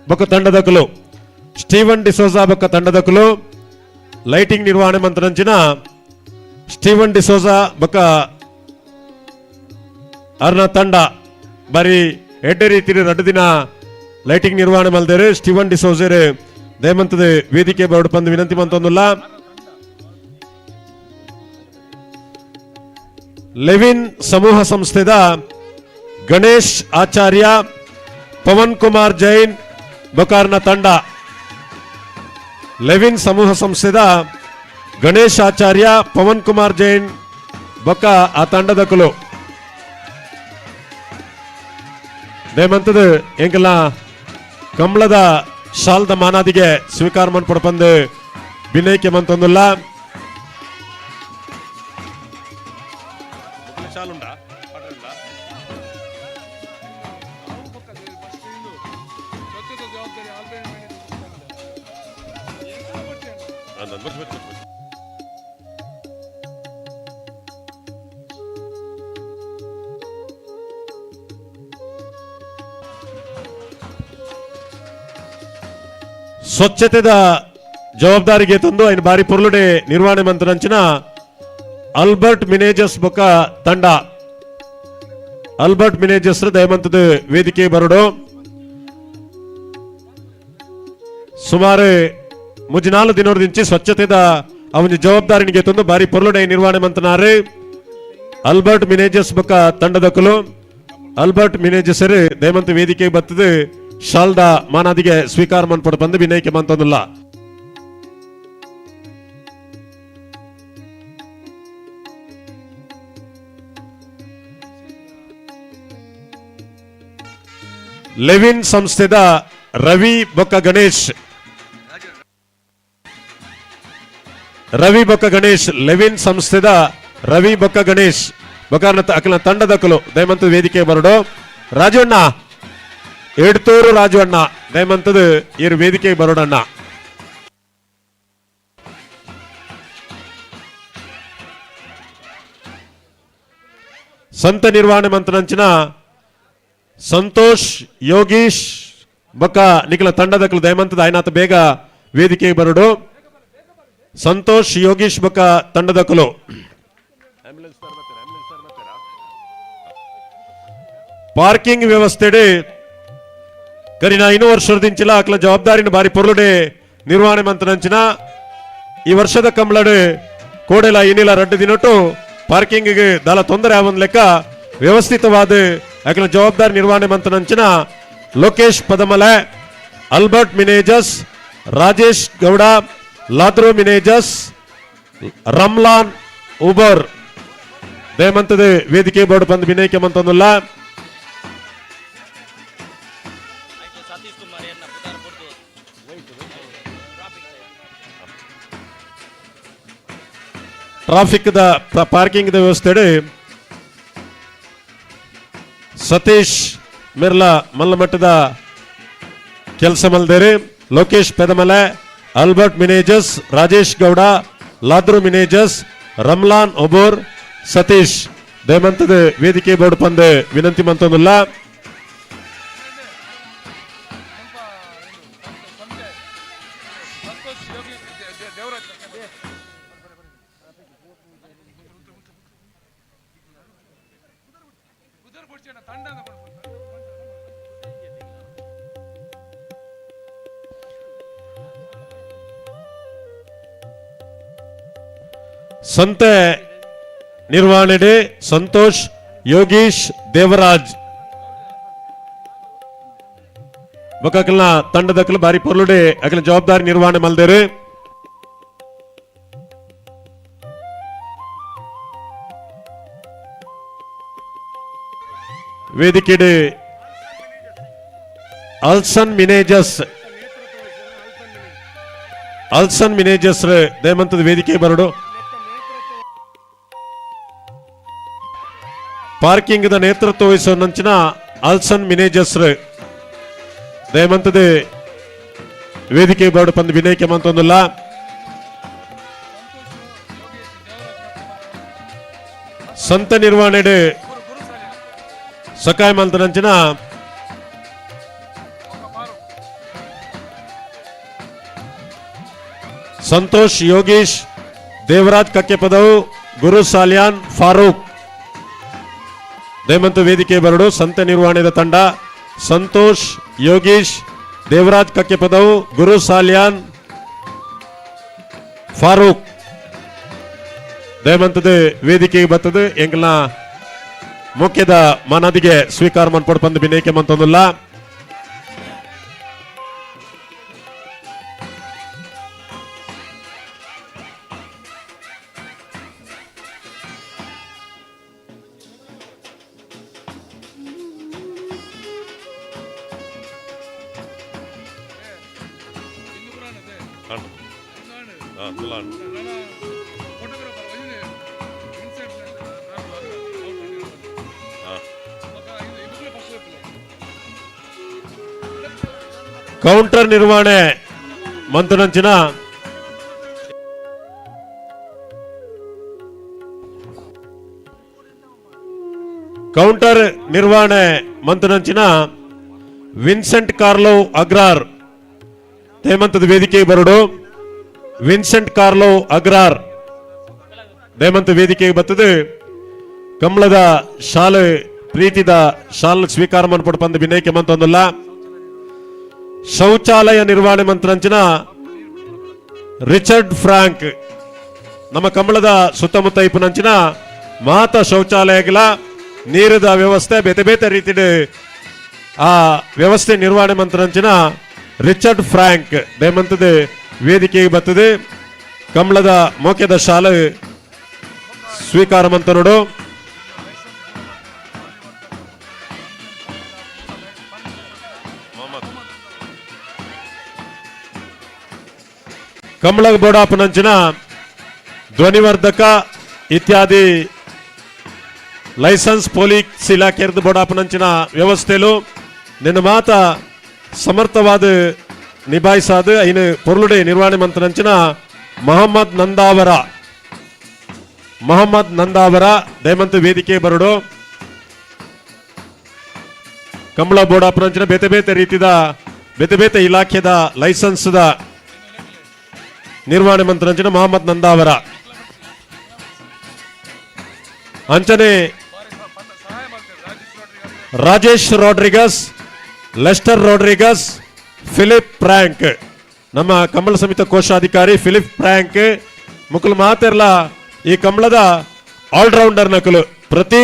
[SPEAKER 5] ಬೊಕ್ಕ ತಂಡದಕಲು, ಸ್ಟೀವನ್ ಡಿಸೋಜಾ ಬೊಕ್ಕ ತಂಡದಕಲು ಲೈಟಿಂಗ್ ನಿರ್ವಹಣೆ ಮಂತ್ರನಂಚಿನ ಸ್ಟೀವನ್ ಡಿಸೋಜಾ ಬೊಕ್ಕ ಅರ್ನ ತಂಡ ಬಾರಿ ಎಡ್ಡೆ ರೀತಿ ರಡ್ಡು ದಿನ ಲೈಟಿಂಗ್ ನಿರ್ವಹಣೆ ಮಲ್ದೇರು. ಸ್ಟೀವನ್ ಡಿಸೋಜರ್ ದಯಮಂತದ ವೇದಿಕೆ ಬರಡು ಪಂದು ವಿನಂತಿ ಮಂತೊಂದುಲ್ಲ. ಲೆವಿನ್ ಸಮೂಹ ಸಂಸ್ಥೆದ ಗಣೇಶ್ ಆಚಾರ್ಯ, ಪವನ್ ಕುಮಾರ್ ಜೈನ್ ಬೊಕಾರ್ನ ತಂಡ. ಲೆವಿನ್ ಸಮೂಹ ಸಂಸ್ಥೆದ ಗಣೇಶ್ ಆಚಾರ್ಯ, ಪವನ್ ಕುಮಾರ್ ಜೈನ್ ಬೊಕ್ಕ ಆ ತಂಡದಕುಲು ದಯಮಂತದ ಎಂಕಲ್ನ ಕಂಬಳದ ಶಾಲ್ದ ಮಾನಾದಿಗೆ ಸ್ವೀಕಾರ ಮನ್ಪಡಪಂದು ಬಿನೈಕೆ ಮಂತೊಂದುಲ್ಲ. ಸ್ವಚ್ಛತೆದ ಜವಾಬ್ದಾರಿಗೆ ತಂದು ಐನ ಬಾರಿ ಪೊರ್ಲುಡೆ ನಿರ್ವಹಣೆ ಮಂತ್ರಂಚಿನ ಆಲ್ಬರ್ಟ್ ಮಿನೇಜಸ್ ಬೊಕ್ಕ ತಂಡ. ಆಲ್ಬರ್ಟ್ ಮಿನೇಜಸ್ ದಯಮಂತದ ವೇದಿಕೆ ಬರಡು. ಸುಮಾರು ಮುಜಿನಾಲು ದಿನೋರ್ದಿಂಚಿ ಸ್ವಚ್ಛತೆದ ಅವನ ಜವಾಬ್ದಾರಿನಿಗೆ ತಂದು ಬಾರಿ ಪೊರ್ಲುಡೆ ನಿರ್ವಹಣೆ ಮಂತನಾರು ಆಲ್ಬರ್ಟ್ ಮಿನೇಜಸ್ ಬೊಕ್ಕ ತಂಡದಕಲು. ಆಲ್ಬರ್ಟ್ ಮಿನೇಜಸರ್ ದಯಮಂತ ವೇದಿಕೆ ಬತ್ತದು ಶಾಲ್ದ ಮಾನಾದಿಗೆ ಸ್ವೀಕಾರ ಮನ್ಪಡ ಬಂದು ವಿನಯಕ್ಕೆ ಮಂತೊಂದುಲ್ಲ. ಲೆವಿನ್ ಸಂಸ್ಥೆದ ರವಿ ಬೊಕ್ಕ ಗಣೇಶ್, ರವಿ ಬೊಕ್ಕ ಗಣೇಶ್, ಲೆವಿನ್ ಸಂಸ್ಥೆದ ರವಿ ಬೊಕ್ಕ ಗಣೇಶ್ ಬೊಕ್ಕ ಅಕಲ ತಂಡದಕಲು ದಯಮಂತ ವೇದಿಕೆ ಬರಡು. ರಾಜು ಅಣ್ಣ, ಎಡ್ತೂರು ರಾಜು ಅಣ್ಣ ದಯಮಂತದ ಇರು ವೇದಿಕೆ ಬರೋಡಣ್ಣ. ಸಂತ ನಿರ್ವಹಣೆ ಮಂತ್ರನಂಚಿನ ಸಂತೋಷ್ ಯೋಗೀಶ್ ಬೊಕ್ಕ ನಿಖಲ ತಂಡದಕಲು ದಯಮಂತದ ಐನಾಥ ಬೇಗ ವೇದಿಕೆ ಬರಡು. ಸಂತೋಷ್ ಯೋಗೀಶ್ ಬೊಕ್ಕ ತಂಡದಕಲು. ಪಾರ್ಕಿಂಗ್ ವ್ಯವಸ್ಥೆಡೆ ಕರಿನ 5 ವರ್ಷದಿಂಚಿಲ ಅಕ್ಲ ಜವಾಬ್ದಾರಿನ ಬಾರಿ ಪೊರ್ಲುಡೆ ನಿರ್ವಹಣೆ ಮಂತನಂಚಿನ ಈ ವರ್ಷದ ಕಂಬಳಡು ಕೋಡೆಲ ಇನಿಲ ರಡ್ಡು ದಿನಟ್ಟು ಪಾರ್ಕಿಂಗ್ ದಾಲ ತೊಂದರೆ ಆವೊಂದು ಲೆಕ್ಕ ವ್ಯವಸ್ಥಿತವಾದ ಅಕ್ಲ ಜವಾಬ್ದಾರಿ ನಿರ್ವಹಣೆ ಮಂತನಂಚಿನ ಲೋಕೇಶ್ ಪದಮಲೆ, ಅಲ್ಬರ್ಟ್ ಮಿನೇಜಸ್, ರಾಜೇಶ್ ಗೌಡ, ಲಾದ್ರೋ ಮಿನೇಜಸ್, ರಮ್ಲಾನ್ ಉಬರ್ ದಯಮಂತದ ವೇದಿಕೆ ಬೋರ್ಡ್ ಬಂದು ವಿನಯಕ್ಕೆ ಮಂತೊಂದುಲ್ಲ. Traffic the parking the ವ್ಯವಸ್ಥೆ ಸತೀಶ್ ಮಿರ್ಲಾ ಮಲ್ಲಮಟ್ಟದ ಕೆಲಸ ಮಲ್ದೇರಿ, ಲೋಕೇಶ್ ಪೆದಮಲೆ, ಆಲ್ಬರ್ಟ್ ಮಿನೇಜಸ್, ರಾಜೇಶ್ ಗೌಡ, ಲಾದ್ರು ಮಿನೇಜಸ್, ರಮ್ಲಾನ್ ಒಬೋರ್, ಸತೀಶ್ ದಯಮಂತದ ವೇದಿಕೆ ಬೋರ್ಡ್ ಪಂದೆ ವಿನಂತಿ ಮಂತೊಂದುಲ್ಲ. ಸಂತೆ ನಿರ್ವಹಣೆ ಸಂತೋಷ್, ಯೋಗೀಶ್, ದೇವರಾಜ್ ಬೊಕ್ಕಕಲ್ನ ತಂಡದಕ್ಕಲು ಬಾರಿ ಪೊರ್ಲುಡೆ ಅಕಲ ಜವಾಬ್ದಾರಿ ನಿರ್ವಹಣೆ ಮಲ್ದೇರು. ವೇದಿಕೆಡೆ ಅಲ್ಸನ್ ಮಿನೇಜಸ್, ಅಲ್ಸನ್ ಮಿನೇಜಸ್ ದಯಮಂತದ ವೇದಿಕೆ ಬರಡು. ಪಾರ್ಕಿಂಗ್ the ನೇತೃತ್ವ ವಹಿಸುವ ನಂಚಿನ ಅಲ್ಸನ್ ಮಿನೇಜಸ್ ದಯಮಂತದ ವೇದಿಕೆ ಬೋರ್ಡ್ ಪಂದ್ ವಿನಯಕ್ಕೆ ಮಂತೊಂದುಲ್ಲ. ಸಂತ ನಿರ್ವಹಣೆ ಸಕಾಯ ಮಂತನಂಚಿನ ಸಂತೋಷ್, ಯೋಗೀಶ್, ದೇವರಾಜ್ ಕಕ್ಕೆಪದವು, ಗುರು ಸಾಲಿಯಾನ್, ಫಾರೂಕ್ ದಯಮಂತ ವೇದಿಕೆ ಬರಡು. ಸಂತೆ ನಿರ್ವಹಣೆದ ತಂಡ ಸಂತೋಷ್, ಯೋಗೀಶ್, ದೇವರಾಜ್ ಕಕ್ಕೆಪದವು, ಗುರು ಸಾಲಿಯಾನ್, ಫಾರೂಕ್ ದಯಮಂತದ ವೇದಿಕೆಗೆ ಬರ್ತದೆ. ಎಂಗ್ಲ ಮುಖ್ಯದ ಮನದಿಗೆ ಸ್ವೀಕಾರ ಮನ್ಪೊಡು ಪಂದು ಬಿನೇಕೆ ಮಂತೊಂದುಲ್ಲ. ಕೌಂಟರ್ ನಿರ್ವಹಣೆ ಮಂತನಂಚಿನ ಕೌಂಟರ್ ನಿರ್ವಹಣೆ ಮಂತನಂಚಿನ ವಿನ್ಸೆಂಟ್ ಕಾರ್ಲೋ ಅಗ್ರಾರ್ ದಯಮಂತದ ವೇದಿಕೆ ಬರಡು. ವಿನ್ಸೆಂಟ್ ಕಾರ್ಲೋ ಅಗ್ರಾರ್ ದಯಮಂತ ವೇದಿಕೆಗೆ ಬರ್ತದೆ. ಕಮಲದ ಶಾಲೆ ಪ್ರೀತಿದ ಶಾಲೆ ಸ್ವೀಕಾರ ಮನ್ಪೊಡು ಪಂದು ವಿನಯಕ್ಕೆ ಮಂತೊಂದುಲ್ಲ. ಶೌಚಾಲಯ ನಿರ್ವಹಣೆ ಮಂತ್ರಂಚಿನ ರಿಚರ್ಡ್ ಫ್ರಾಂಕ್ ನಮ್ಮ ಕಮಲದ ಸುತ್ತಮುತ್ತ ಇಪ್ಪುನಂಚಿನ ಮಾತ ಶೌಚಾಲಯಗಳ ನೀರದ ವ್ಯವಸ್ಥೆ ಬೇತೆ ಬೇತೆ ರೀತಿಯ ಆ ವ್ಯವಸ್ಥೆ ನಿರ್ವಹಣೆ ಮಂತ್ರಂಚಿನ ರಿಚರ್ಡ್ ಫ್ರಾಂಕ್ ದಯಮಂತದ ವೇದಿಕೆಗೆ ಬರ್ತದೆ. ಕಮಲದ ಮೋಕ್ಯದ ಶಾಲೆ ಸ್ವೀಕಾರ ಮಂತ ನೋಡು. ಕಮಲ ಬೋಡಾಪನಂಚಿನ ಧ್ವನಿವರ್ಧಕ ಇತ್ಯಾದಿ ಲೈಸೆನ್ಸ್ ಪೊಲೀಸ್ ಇಲಾಖೆಯರ್ದು ಬೋಡಾಪನಂಚಿನ ವ್ಯವಸ್ಥೆಲು ನಿನ್ನ ಮಾತ ಸಮರ್ಥವಾದ ನಿಭಾಯಿಸಾದ ಐನು ಪೊರ್ಲುಡೆ ನಿರ್ವಹಣೆ ಮಂತನಂಚಿನ ಮೊಹಮ್ಮದ್ ನಂದಾವರ, ಮೊಹಮ್ಮದ್ ನಂದಾವರ ದಯಮಂತ ವೇದಿಕೆ ಬರಡು. ಕಂಬಳ ಬೋಡಾಪನಂಚಿನ ಬೇತೆ ಬೇತೆ ರೀತಿದ ಬೇತೆ ಬೇತೆ ಇಲಾಖೆದ ಲೈಸೆನ್ಸ್ದ ನಿರ್ವಹಣೆ ಮಂತ್ರಂಚಿನ ಮೊಹಮ್ಮದ್ ನಂದಾವರ. ಅಂಚನೆ Rajesh Rodrigues Lester Rodrigues, Philip Frank. ನಮ್ಮ ಕಂಬಳ ಸಮಿತಿ ಕೋಶಾಧಿಕಾರಿ ಫಿಲಿಪ್ ಪ್ರಾಂಕ್ ಮುಕುಲ್ ಮಾತೆರ್ಲ ಈ ಕಂಬಳದ ಆಲ್ರೌಂಡರ್ ನಕಲು. ಪ್ರತಿ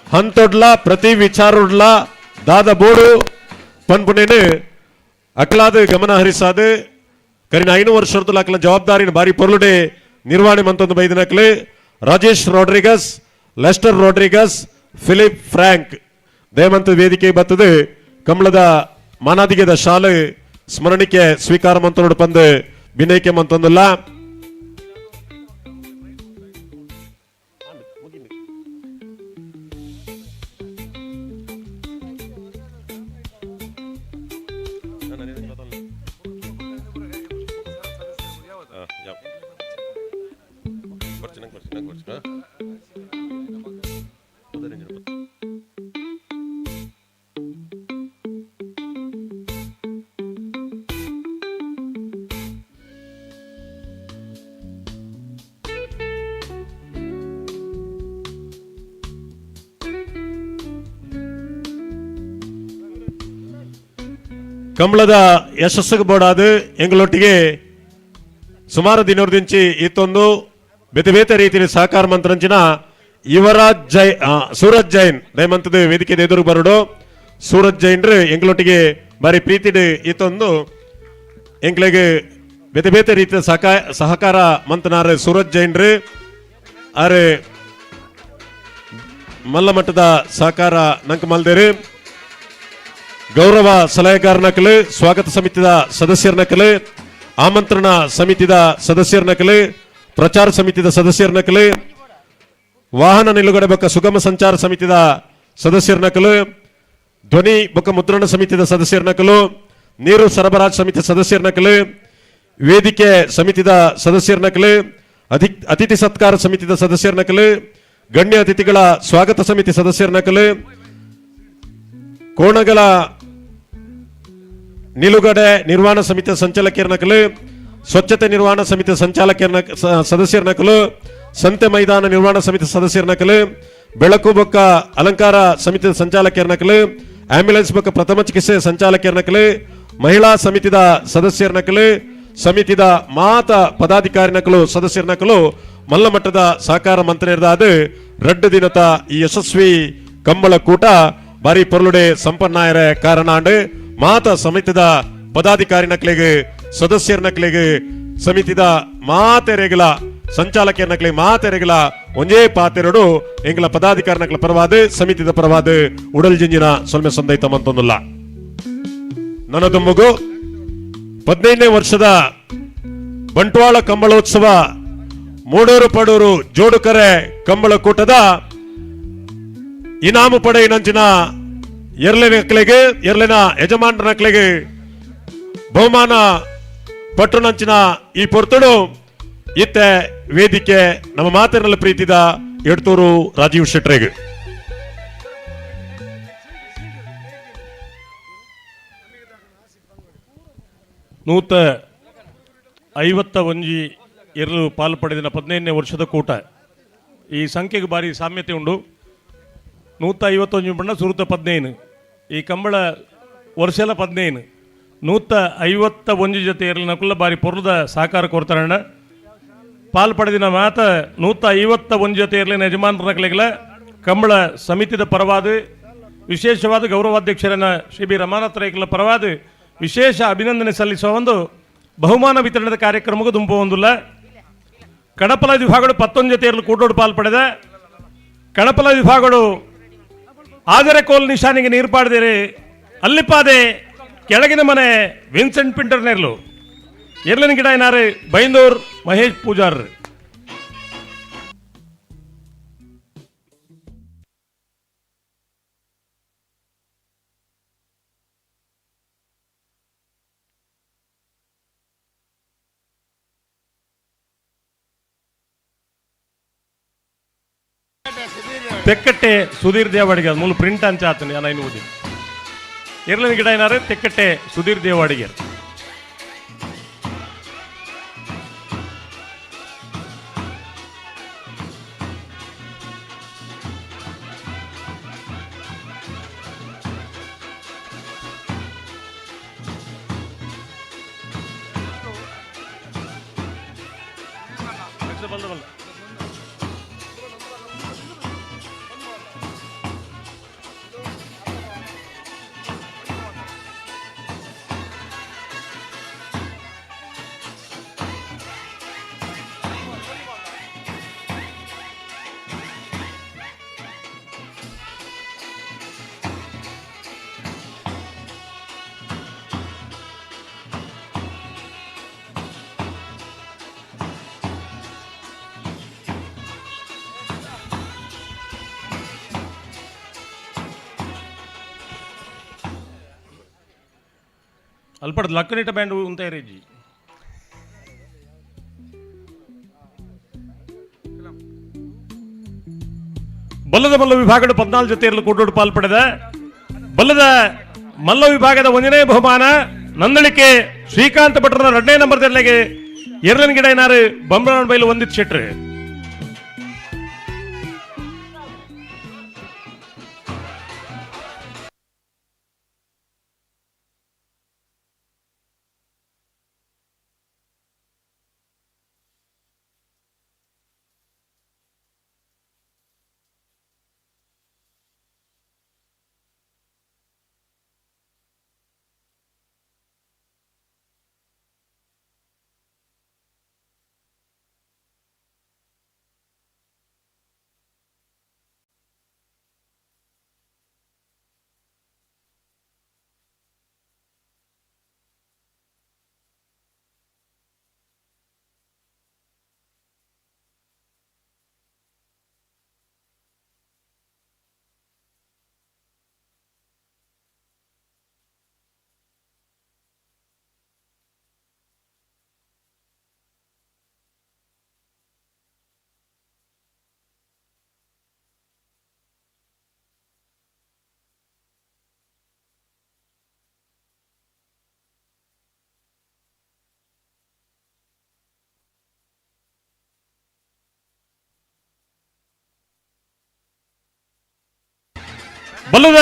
[SPEAKER 5] ಹಂತೊಡ್ಲ ಪ್ರತಿ ವಿಚಾರೊಡ್ಲ ದಾದ ಬೋಡು ಪನ್ಪುನೇನು ಅಕ್ಲಾದ ಗಮನ ಹರಿಸಾದು ಕರಿನ 5 ವರ್ಷದ ಅಕ್ಲ ಜವಾಬ್ದಾರಿನ ಬಾರಿ ಪೊರ್ಲುಡೆ ನಿರ್ವಹಣೆ ಮಂತೊಂದು ಬೈದಿನಕ್ಲು Rajesh Rodrigues, Lester Rodrigues, Philip Frank ದಯಮಂತ ವೇದಿಕೆ ಬತ್ತದು ಕಂಬಳದ ಮಾನಾದಿಗೆದ ಶಾಲೆ ಸ್ಮರಣಿಕೆ ಸ್ವೀಕಾರ ಮಂತನೋಡು ಪಂದು ಬಿನೈಕೆ ಮಂತೊಂದುಲ್ಲ. ಕಂಬಳದ ಯಶಸ್ಸಿಗೆ ಬೋಡಾದು ಎಂಗಳೊಟ್ಟಿಗೆ ಸುಮಾರು ದಿನದಿಂಚಿ ಇತ್ತೊಂದು ಬೇತೆ ಬೇತೆ ರೀತಿಯ ಸಹಕಾರ ಮಂತ್ರಂಚಿನ ಯುವರಾಜ್ ಜೈ ಸೂರಜ್ ಜೈನ್ ದಯಮಂತದ ವೇದಿಕೆ ಎದುರು ಬರಡು. ಸೂರಜ್ ಜೈನ್ರು ಎಂಗಳೊಟ್ಟಿಗೆ ಬಾರಿ ಪ್ರೀತಿಡು ಇತ್ತೊಂದು ಎಂಕ್ಲೆಗೆ ಬೇತೆ ಬೇತೆ ರೀತಿಯ ಸಹಕಾರ ಮಂತನಾರು ಸೂರಜ್ ಜೈನ್ರು ಆರು ಮಲ್ಲ ಮಟ್ಟದ ಸಹಕಾರ ನಂಕ ಮಲ್ದೇರು. ಗೌರವ ಸಲಹೆಗಾರನ ನಕಲು, ಸ್ವಾಗತ ಸಮಿತಿಯ ಸದಸ್ಯರ ನಕಲು, ಆಮಂತ್ರಣ ಸಮಿತಿಯ ಸದಸ್ಯರ ನಕಲು, ಪ್ರಚಾರ ಸಮಿತಿಯ ಸದಸ್ಯರ ನಕಲು, ವಾಹನ ನಿಲುಗಡೆ ಬೊಕ್ಕ ಸುಗಮ ಸಂಚಾರ ಸಮಿತಿಯ ಸದಸ್ಯರ ನಕಲು, ಧ್ವನಿ ಬೊಕ್ಕ ಮುದ್ರಣ ಸಮಿತಿಯ ಸದಸ್ಯರ ನಕಲು, ನೀರು ಸರಬರಾಜು ಸಮಿತಿಯ ಸದಸ್ಯರ ನಕಲು, ವೇದಿಕೆ ಸಮಿತಿಯ ಸದಸ್ಯರ ನಕಲು, ಅತಿಥಿ ಸತ್ಕಾರ ಸಮಿತಿಯ ಸದಸ್ಯರ ನಕಲು, ಗಣ್ಯ ಅತಿಥಿಗಳ ಸ್ವಾಗತ ಸಮಿತಿ ಸದಸ್ಯರ ನಕಲು, ಕೋಣಗಳ ನಿಲುಗಡೆ ನಿರ್ವಹಣಾ ಸಮಿತಿಯ ಸಂಚಾಲಕಿಯರ ನಕಲು, ಸ್ವಚ್ಛತೆ ನಿರ್ವಹಣಾ ಸಮಿತಿಯ ಸಂಚಾಲಕಿಯರ ಸದಸ್ಯರ ನಕಲು, ಸಂತೆ ಮೈದಾನ ನಿರ್ವಹಣಾ ಸಮಿತಿ ಸದಸ್ಯರ ನಕಲು, ಬೆಳಕು ಬೊಕ್ಕ ಅಲಂಕಾರ ಸಮಿತಿಯ ಸಂಚಾಲಕಿಯರ ನಕಲು, ಆಂಬ್ಯುಲೆನ್ಸ್ ಬೊಕ್ಕ ಪ್ರಥಮ ಚಿಕಿತ್ಸೆ ಸಂಚಾಲಕಿಯರ ನಕಲು, ಮಹಿಳಾ ಸಮಿತಿಯ ಸದಸ್ಯರ ನಕಲು, ಸಮಿತಿದ ಮಾತ ಪದಾಧಿಕಾರಿ ನಕಲು ಸದಸ್ಯರ ನಕಲು ಮಲ್ಲ ಮಟ್ಟದ ಸಹಕಾರ ಮಂತ್ರಿಯರ್ದಾದ ರಡ್ಡು ದಿನದ ಈ ಯಶಸ್ವಿ ಕಂಬಳ ಕೂಟ ಬಾರಿ ಪೊರ್ಲುಡೆ ಸಂಪನ್ನಾಯರ ಕಾರಣಾಂಡು ಮಾತ ಸಮಿತಿದ ಪದಾಧಿಕಾರಿ ನಕ್ಲಿಗೆ ಸದಸ್ಯರ ನಕ್ಲಿಗೆ ಸಮಿತಿದ ಮಾತೆರೆಗಳ ಸಂಚಾಲಕಿಯರ ನಕ್ಲಿಗೆ ಮಾತೆರೆಗಳ ಒಂಜೇ ಪಾತೆರಡು ಎಂಗ್ಲ ಪದಾಧಿಕಾರಿ ನಕ್ಲ ಪರವಾದ ಸಮಿತಿದ ಪರವಾದ ಉಡಲ್ ಜಿಂಜಿನ ಸೊಲ್ಮೆ ಸಂದೈತ ಮಂತೊಂದುಲ್ಲ. ನನ್ನದೊಮ್ಮಗು 15ನೇ ವರ್ಷದ ಬಂಟ್ವಾಳ ಕಂಬಳೋತ್ಸವ ಮೂಡೂರು ಪಡೂರು ಜೋಡುಕರೆ ಕಂಬಳ ಕೂಟದ ಇನಾಮು ಪಡೆಯಿನಂಚಿನ ಎರಲಿನ ನಕ್ಲಿಗೆ ಎರಲಿನ ಯಜಮಾನರ ನಕ್ಲಿಗೆ ಬಹುಮಾನ ಪಟ್ಟುನಂಚಿನ ಈ ಪೊರ್ತುಡು ಇತ್ತೆ ವೇದಿಕೆ ನಮ್ಮ ಮಾತಿನಲ್ಲಿ ಪ್ರೀತಿದ ಎಡ್ತೂರು ರಾಜೀವ್ ಶೆಟ್ರಿಗೆ.
[SPEAKER 12] ನೂತ ಐವತ್ತ ಒಂಜಿ ಎರಲು ಪಾಲು ಪಡೆದಿನ 15ನೇ ವರ್ಷದ ಕೂಟ. ಈ ಸಂಖ್ಯೆಗೆ ಭಾರಿ ಸಾಮ್ಯತೆ ಉಂಡು. 151 ಬಣ್ಣ ಸುರುತ 15, ಈ ಕಂಬಳ ವರ್ಷಲ 15, 151 ಜೊತೆ ಎರಲಿನ ಬಾರಿ ಪೊರ್ಲದ ಸಹಕಾರ ಕೊಡ್ತಾರಣ್ಣ. ಪಾಲು ಪಡೆದಿನ ಮಾತ 151 ಜೊತೆ ಇರಲಿನ ಯಜಮಾನರ ಕಂಬಳ ಸಮಿತಿದ ಪರವಾದ ವಿಶೇಷವಾದ ಗೌರವಾಧ್ಯಕ್ಷರನ್ನ ಶ್ರೀ ಬಿ ರಮಾನಾಥ ರೈಕಲ ಪರವಾದ ವಿಶೇಷ ಅಭಿನಂದನೆ ಸಲ್ಲಿಸುವ ಒಂದು ಬಹುಮಾನ ವಿತರಣೆದ ಕಾರ್ಯಕ್ರಮಕ್ಕೂ ದುಂಪು ಹೊಂದಿಲ್ಲ. ಕಣಪಲ ವಿಭಾಗಗಳು 11 ಜೊತೆ ಇರಲು ಕೂಟೋಡು ಪಾಲು ಪಡೆದ ಕಣಪಲ ವಿಭಾಗಗಳು ಆದರೆ ಕೋಲ್ ನಿಶಾನಿಗೆ ನೀರು ಪಾಡದಿರಿ ಅಲ್ಲಿಪಾದೆ ಕೆಳಗಿನ ಮನೆ ವಿನ್ಸೆಂಟ್ ಪಿಂಟರ್ನೆರ್ಲು ಎರ್ಲಿನ ಗಿಡ ಏನಾರು ಬೈಂದೂರ್ ಮಹೇಶ್ ಪೂಜಾರ್. ತೆಕ್ಕಟ್ಟೆ ಸುಧೀರ್ ದೇವಾಡಿಗೆ ಮೂಲ ಪ್ರಿಂಟ್ ಅಂಚಾತನೆ ನಾನು ಓದಿ ಎರ್ಲಿನ ಗಿಡ ಏನಾರು ತೆಕ್ಕಟ್ಟೆ ಸುಧೀರ್ ದೇವಾಡಿಗೆ. ಅಲ್ಪಡ್ ಲಕ್ಕನಿಟ ಬ್ಯಾಂಡ್ ಉಂತಾಯಿರೇಜಿ. ಬಲ್ಲದ ಮಲ್ಲ ವಿಭಾಗದ 14 ಜೊತೆಯಲ್ಲಿ ಕೂಟೋಡು ಪಾಲ್ಪಡೆದ ಬಲ್ಲದ ಮಲ್ಲ ವಿಭಾಗದ ಒಂದನೇ ಬಹುಮಾನ ನಂದಳಿಕೆ ಶ್ರೀಕಾಂತ ಭಟ್ರನ 2ನೇ ನಂಬರ್ ತೆರಳಿಗೆ ಎರಲನ್ ಗಿಡ ಏನಾರು ಬಂಬ್ರಾನ್ ಬೈಲು ಒಂದಿತ್ತು ಶೆಟ್ರು. ಬಲ್ಲದ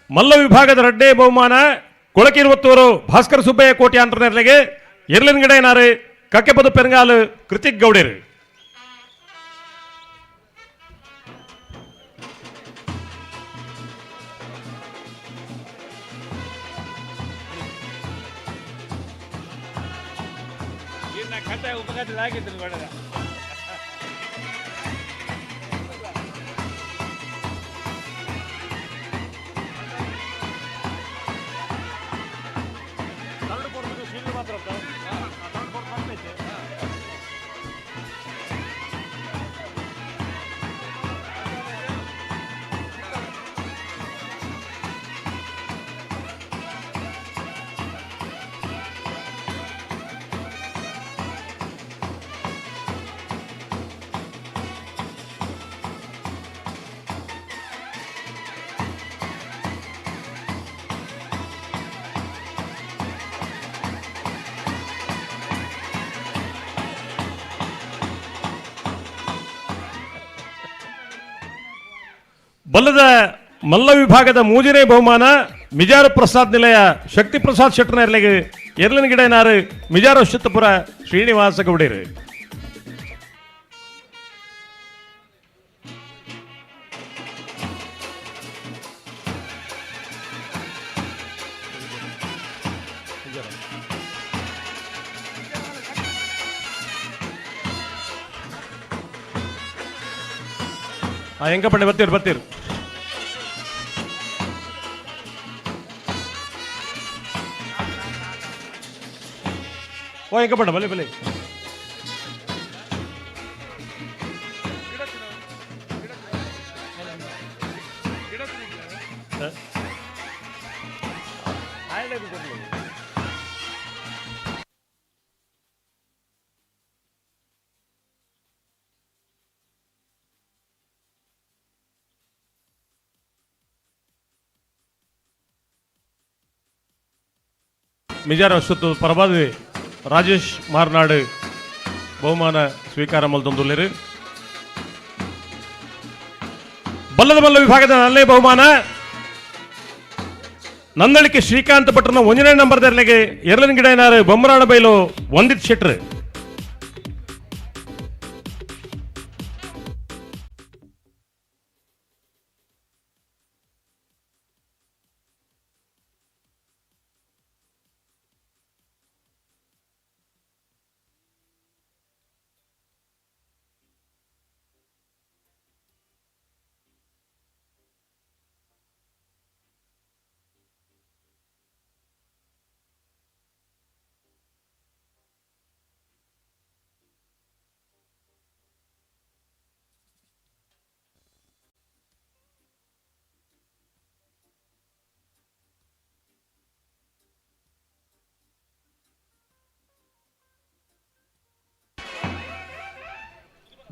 [SPEAKER 12] ಮಲ್ಲ ವಿಭಾಗದ ರಡ್ಡೇ ಬಹುಮಾನ ಕೊಳಕಿರುವತ್ತೂರು ಭಾಸ್ಕರ ಸುಬ್ಬಯ್ಯ ಕೋಟಿ ಅಂತರ್ನೆರಳಿಗೆ ಎರ್ಲಿನ್ಗಡೆನಾರು ಕಕ್ಕೆಪದು ಪೆರಂಗಾಲು ಕೃತಿಕ್ ಗೌಡೇರು. ಬಲ್ಲದ ಮಲ್ಲ ವಿಭಾಗದ ಮೂಜನೇ ಬಹುಮಾನ ಮಿಜಾರು ಪ್ರಸಾದ್ ನಿಲಯ ಶಕ್ತಿ ಪ್ರಸಾದ್ ಶೆಟ್ಟರ್ನೆರಳಿಗೆ ಎರ್ಲನಗಿಡನಾರು ಮಿಜಾರು ಅಶ್ವತ್ಥಪುರ ಶ್ರೀನಿವಾಸ ಗೌಡೇರು. ಎಂಕಪಂಡೆ ಬತ್ತೀರು ಬತ್ತೀರು. ಓ ಎಂಕಪಂಡ ಬಲೆ ಬಲೆ. ಮಿಜಾರ ಅಶ್ವತ್ಥ ಪರವಾದ ರಾಜೇಶ್ ಮಾರ್ನಾಡು ಬಹುಮಾನ ಸ್ವೀಕಾರ ಮಲ್ತೊಂದುಲ್ಲೇರು. ಬಲ್ಲದ ಮಲ್ಲ ವಿಭಾಗದ ನಲ್ಲೇ ಬಹುಮಾನ ನಂದಳಿಕೆ ಶ್ರೀಕಾಂತ್ ಭಟ್ರನ 1ನೇ ನಂಬರ್ ದರ್ಲೆಗೆ ಎರಲನಗಿಡನಾರು ಬೊಮ್ಮರಾಣ ಬೈಲು ವಂದಿತ್ ಶೆಟ್ರು.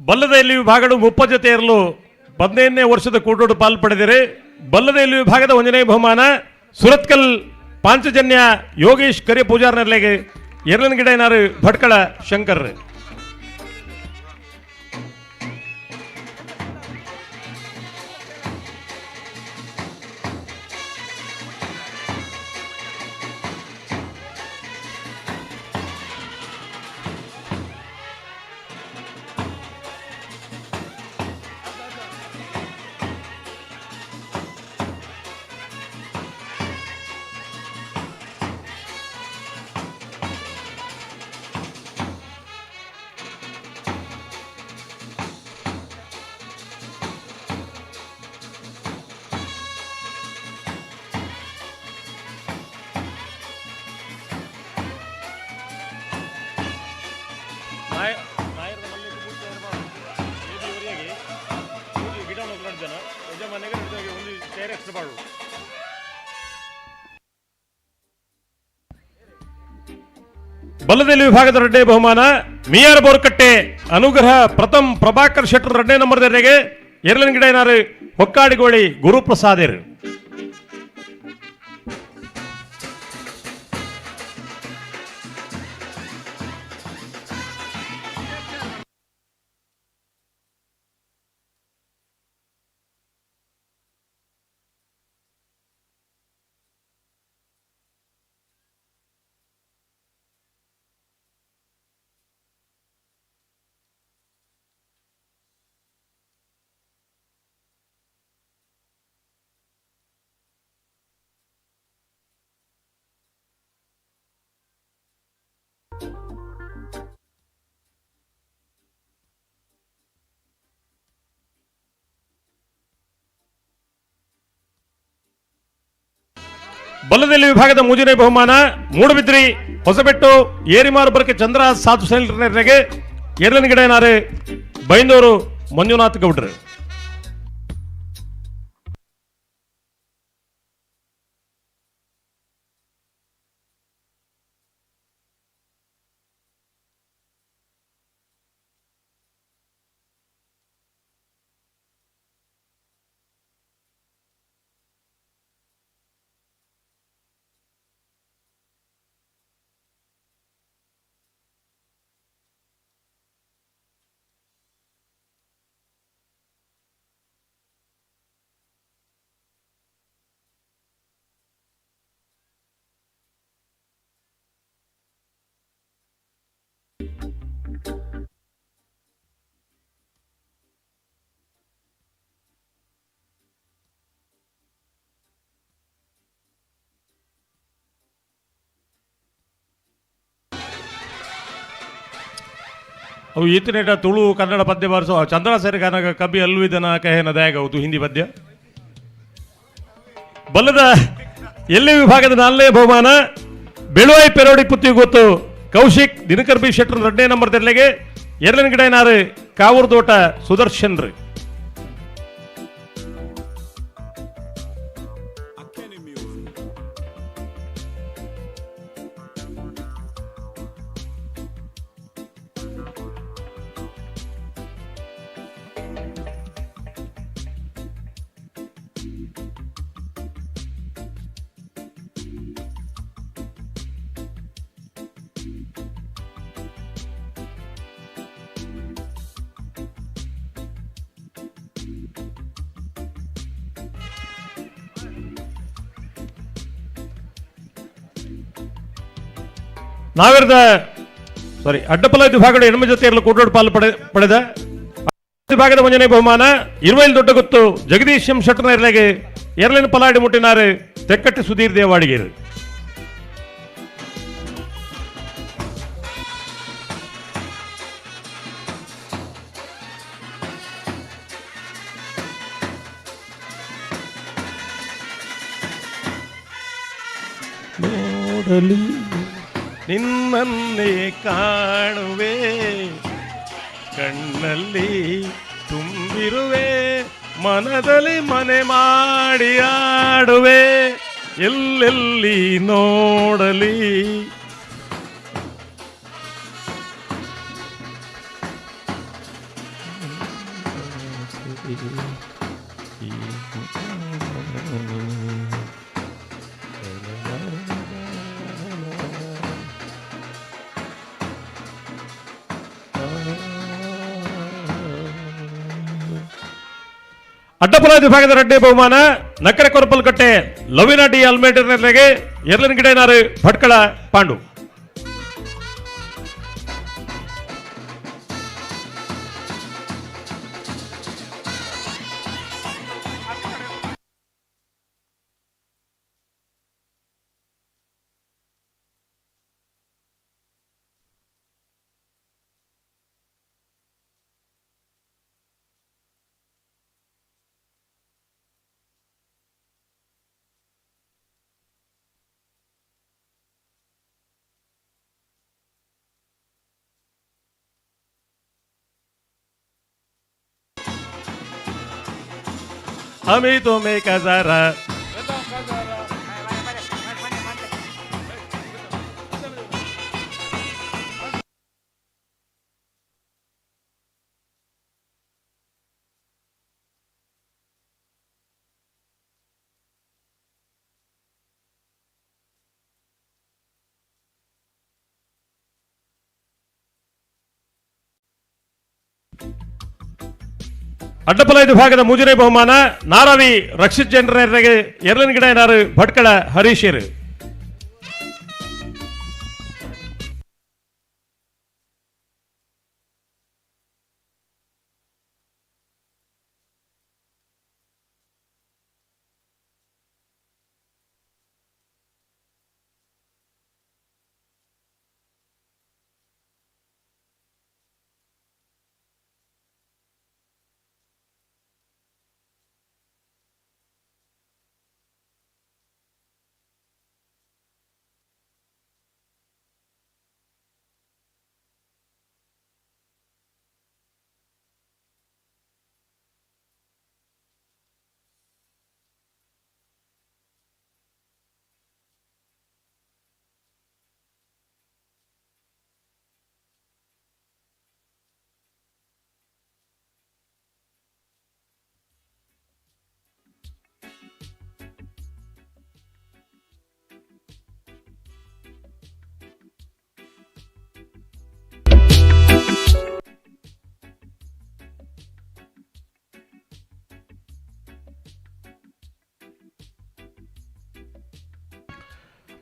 [SPEAKER 12] ಬಲ್ಲದ ಎಲ್ಲಿ ವಿಭಾಗಡು 30 ಜೊತೆ ಇರಲು 15ನೇ ವರ್ಷದ ಕೂಟೋಡು ಪಾಲು ಪಡೆದಿರಿ. ಬಲ್ಲದ ಎಲ್ಲಿ ವಿಭಾಗದ ಒಂದನೇ ಬಹುಮಾನ ಸುರತ್ಕಲ್ ಪಾಂಚಜನ್ಯ ಯೋಗೇಶ್ ಕರಿ ಪೂಜಾರ್ನರ್ಲೆಗೆ ಎರಡನ ಗಿಡ ಏನಾರು ಭಟ್ಕಳ ಶಂಕರ್. ಬಲ್ಲದಲ್ಲಿ ವಿಭಾಗದ ರಡ್ಡೆ ಬಹುಮಾನ ಮಿಯಾರ್ ಬೋರ್ಕಟ್ಟೆ ಅನುಗ್ರಹ ಪ್ರಥಮ್ ಪ್ರಭಾಕರ್ ಶೆಟ್ಟರ್ ರಡ್ಡೆ ನಂಬರ್ ದೆರೆಗೆ ಎರಲನ್ ಗಿಡ ಏನಾರು ಹೊಕ್ಕಾಡಿಗೋಳಿ ಗುರುಪ್ರಸಾದೇರು. ಬಲ್ಲದಲ್ಲಿ ವಿಭಾಗದ ಮೂಜನೇ ಬಹುಮಾನ ಮೂಡಬಿದ್ರಿ ಹೊಸಬೆಟ್ಟು ಏರಿಮಾರು ಬರಕೆ ಚಂದ್ರ ಸಾಧು ಸೈಲರ್ಗೆ ಎರಡನೇ ಗಿಡ ಏನಾರು ಬೈಂದೂರು ಮಂಜುನಾಥ್ ಗೌಡ್ರು. ಅವು ಈತನೇಟ ತುಳು ಕನ್ನಡ ಪದ್ಯ ಬಾರಿಸೋ ಚಂದ್ರಾಸರಿ ಕನಕ ಕಬಿ ಅಲ್ವಿದನ ಕಹೇನ ದಯಾಗೌತು ಹಿಂದಿ ಪದ್ಯ. ಬಲ್ಲದ ಎಲ್ಲಿ ವಿಭಾಗದ ನಾಲ್ನೇ ಬಹುಮಾನ ಬೆಳುವಾಯಿ ಪೆರೋಡಿ ಪುತ್ತಿ ಗೊತ್ತು ಕೌಶಿಕ್ ದಿನಕರ್ ಬಿ ಶೆಟ್ಟರ್ ಎರಡನೇ ನಂಬರ್ ತೆರಳಿಗೆ ಎರಡನೇ ಗಿಡ ಏನಾರು ಕಾವೂರು ತೋಟ ಸುದರ್ಶನ್ ರೀ. ನಾವಿರದ ಸಾರಿ ಅಡ್ಡಪಲ ವಿಭಾಗದ ಹೆಣ್ಮ ಜೊತೆ ಇರಲು ಕೂಟೋಡು ಪಾಲು ಪಡೆದ ವಿಭಾಗದ ಮಂಜನೆ ಬಹುಮಾನ ಇರುವೈಲ್ ದೊಡ್ಡ ಗೊತ್ತು ಜಗದೀಶ್ ಎಂ ಶೆಟ್ಟರ್ನ ಇರಲಾಗಿ ಎರಲಿನ ಪಲಾಡಿ ಮುಟ್ಟಿನಾರು ತೆಕ್ಕಟ್ಟಿ ಸುಧೀರ್ ದೇವಾಡಿಗೇರು. ನೋಡಲಿ ನಿನ್ನನ್ನೇ ಕಾಣುವೆ ಕಣ್ಣಲ್ಲಿ ತುಂಬಿರುವೆ ಮನದಲ್ಲಿ ಮನೆ ಮಾಡಿ ಆಡುವೆ ಎಲ್ಲೆಲ್ಲಿ ನೋಡಲಿ. ಅಡ್ಡಪುರ ವಿಭಾಗದ ರಡ್ಡೆ ಬಹುಮಾನ ನಕ್ಕರೆ ಕೊರಪಲ್ಕಟ್ಟೆ ಲವಿನಾ ಡಿ ಅಲ್ಮೇಟರ್ಗೆ ಎರಲನ್ ಗಿಡನಾರು ಭಟ್ಕಳ ಪಾಂಡು. हमें तो में कजारा ಅಡ್ಡಪಲ ವಿಭಾಗದ ಮೂಜನೇ ಬಹುಮಾನ ನಾರಾವಿ ರಕ್ಷಿತ್ ಜನರಿಗೆ ಎರಲನ್ ಗಿಡ ಏನಾರು ಭಟ್ಕಳ ಹರೀಶೇರು.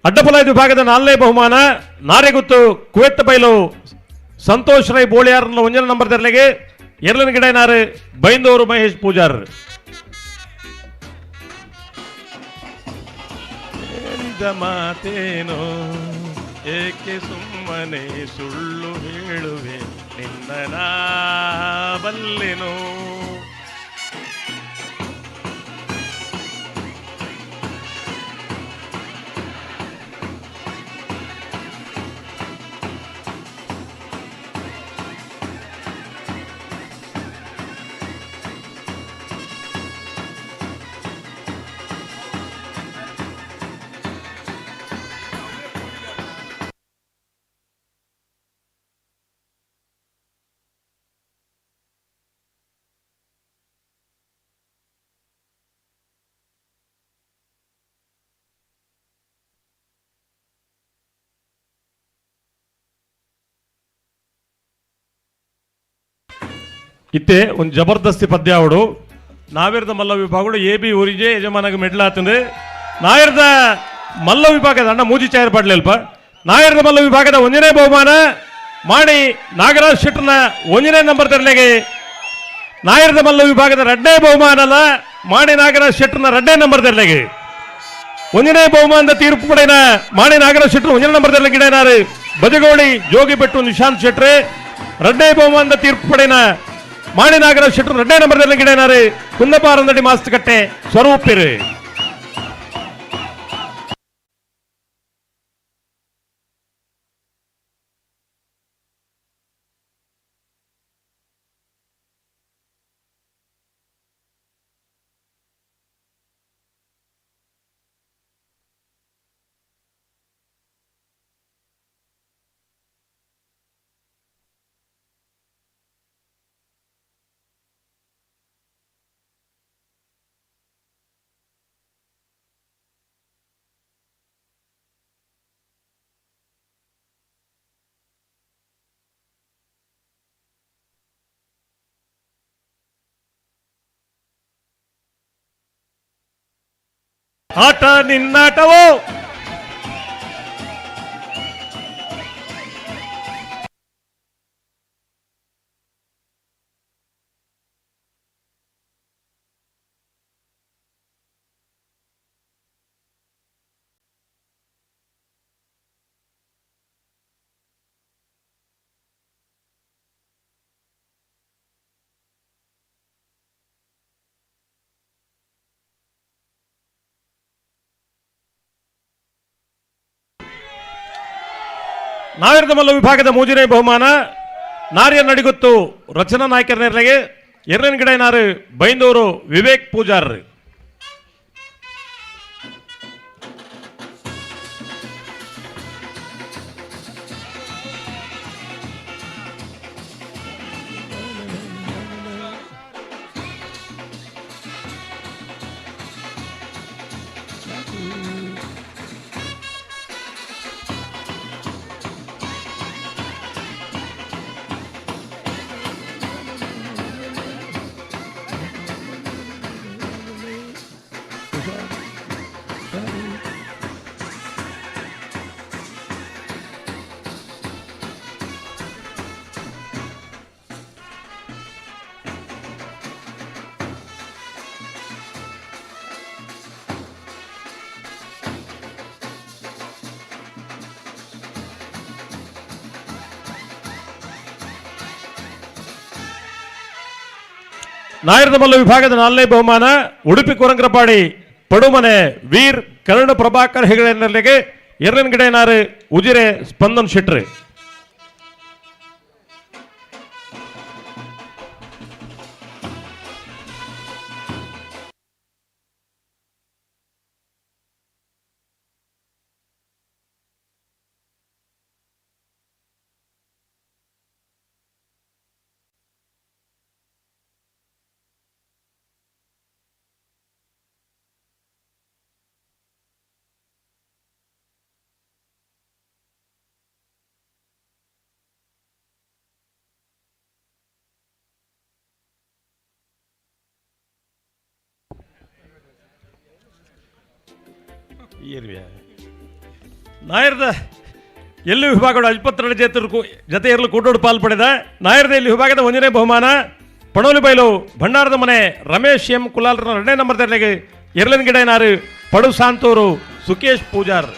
[SPEAKER 12] ಅಡ್ಡಪಲ ವಿಭಾಗದ ನಾಲ್ನೇ ಬಹುಮಾನ ನಾರೆಗುತ್ತು ಕುವೆತ್ತ ಬೈಲು ಸಂತೋಷ್ ರೈ ಬೋಳಿಯಾರ್ನ ಒಂಜನ ನಂಬರ್ ತೆರಲಿಗೆ ಎರಲನ ಗಿಡನಾರು ಬೈಂದೂರು ಮಹೇಶ್ ಪೂಜಾರ್. ಹೇಳಿದ ಮಾತೇನೋ ಏಕೆ ಸುಮ್ಮನೆ ಸುಳ್ಳು ಹೇಳುವೆ ನಿನ್ನ ನಾ ಬಲ್ಲೆನೋ. ಇತ್ತೆ ಒಂದು ಜಬರ್ದಸ್ತಿ ಪದ್ಯ ಅವಡು ನಾವಿರದ ಮಲ್ಲ ವಿಭಾಗಗಳು ಎ ಬಿ ಊರಿಗೆ ಯಜಮಾನಗೆ ಮೆಡ್ಲಾತಂದು ನಾಯರದ ಮಲ್ಲ ವಿಭಾಗದ ಅಣ್ಣ ಮೂಜಿ ಚಾಯರ್ ಪಡ್ಲಿಲ್ಪ. ನಾಯರದ ಮಲ್ಲ ವಿಭಾಗದ ಒಂದನೇ ಬಹುಮಾನ ಮಾಡಿ ನಾಗರಾಜ್ ಶೆಟ್ಟರ್ನ ಒಂದನೇ ನಂಬರ್ ತೆರಲಿಗೆ. ನಾಯರದ ಮಲ್ಲ ವಿಭಾಗದ ಎರಡನೇ ಬಹುಮಾನಲ್ಲ ಮಾಡಿ ನಾಗರಾಜ್ ಶೆಟ್ಟರ್ನ ಎರಡನೇ ನಂಬರ್ ತೆರಲಿಗೆ. ಒಂದನೇ ಬಹುಮಾನದ ತೀರ್ಪು ಪಡೆಯನ ಮಾಣಿ ನಾಗರಾಜ್ ಶೆಟ್ಟರ್ ಒಂದನೇ ನಂಬರ್ ತೆರಲಿಗೆ ಗಿಡನಾರು ಬಜಗೋಳಿ ಜೋಗಿಬೆಟ್ಟು ನಿಶಾಂತ್ ಶೆಟ್ರೆ. ಎರಡನೇ ಬಹುಮಾನದ ತೀರ್ಪು ಪಡೆಯನ ಮಾಣಿ ನಾಗರಾಜ್ ಶೆಟ್ಟರ್ ಎರಡನೇ ನಂಬರ್ ತೆರಲಿಗೆ ಗಿಡನಾರು ಕುಂದಪಾರಂದಡಿ ಮಾಸ್ತಕಟ್ಟೆ ಸ್ವರೂಪಿರು. ಆಟ ನಿನ್ನಾಟವೋ. ನಾವಿರದ ವಿಭಾಗದ ಮೂಜನೇ ಬಹುಮಾನ ನಾರಿಯ ನಡಿಗುತ್ತು ರಚನಾ ನಾಯ್ಕರ ನೆರಳಿಗೆ ಎರಡನೇ ಗಿಡ ನಾರು ಬೈಂದೂರು ವಿವೇಕ್ ಪೂಜಾರ್. ನಾಯರ್ದಮಲ್ಲ ವಿಭಾಗದ ನಾಲ್ನೇ ಬಹುಮಾನ ಉಡುಪಿ ಕೊರಂಗ್ರಪಾಡಿ ಪಡುಮನೆ ವೀರ್ ಕರುಣ ಪ್ರಭಾಕರ್ ಹೆಗಡೆ ನೆರಳಿಗೆ ಎರಡನೇ ಗಿಡನಾರು ಉಜಿರೆ ಸ್ಪಂದನ್ ಶೆಟ್ರಿ. ನಾಯರ್ದ ಎಲ್ಲಿ ವಿಭಾಗದ 22 ಜತೆ ಇರಲು ಕೂಟೋಡು ಪಾಲ್ ಪಡೆದ ನಾಯರ್ದ ಎಲ್ಲಿ ವಿಭಾಗದ ಒಂದನೇ ಬಹುಮಾನ ಪಣೋಲಿ ಬೈಲು ಭಂಡಾರದ ಮನೆ ರಮೇಶ್ ಎಂ ಕುಲಾಲ್ರ ಎರಡನೇ ನಂಬರ್ ತೆರಳಿಗೆ ಎರಳನ ಗಿಡನಾರು ಪಡು ಸಾಂತೂರು ಸುಕೇಶ್ ಪೂಜಾರ್.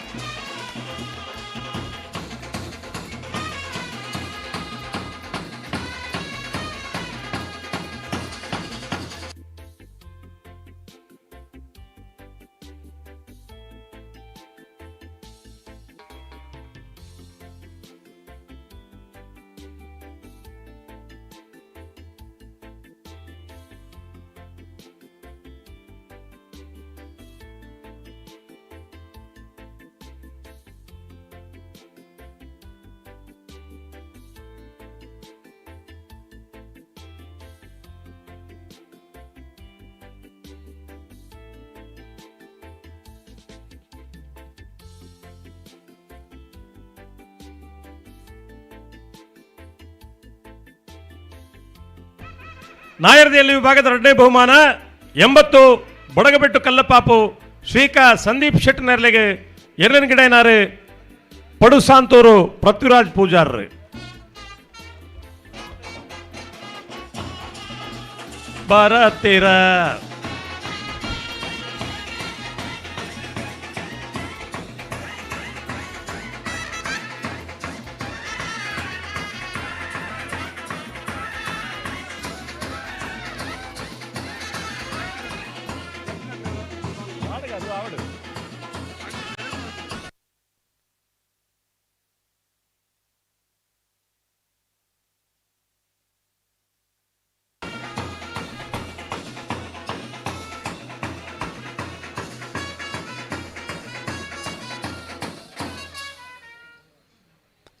[SPEAKER 12] ನಾಯರ್ದಿಯಲ್ಲಿ ವಿಭಾಗದ ಎರಡನೇ ಬಹುಮಾನ 80 ಬಡಗಬೆಟ್ಟು ಕಲ್ಲಪಾಪು ಶ್ರೀಕಾ ಸಂದೀಪ್ ಶೆಟ್ ನೆರಳಿಗೆ ಎರಡನೇ ಗಿಡನಾರು ಪಡುಸಾಂತೂರು ಪೃಥ್ವಿರಾಜ್ ಪೂಜಾರ್. ಬರತೀರ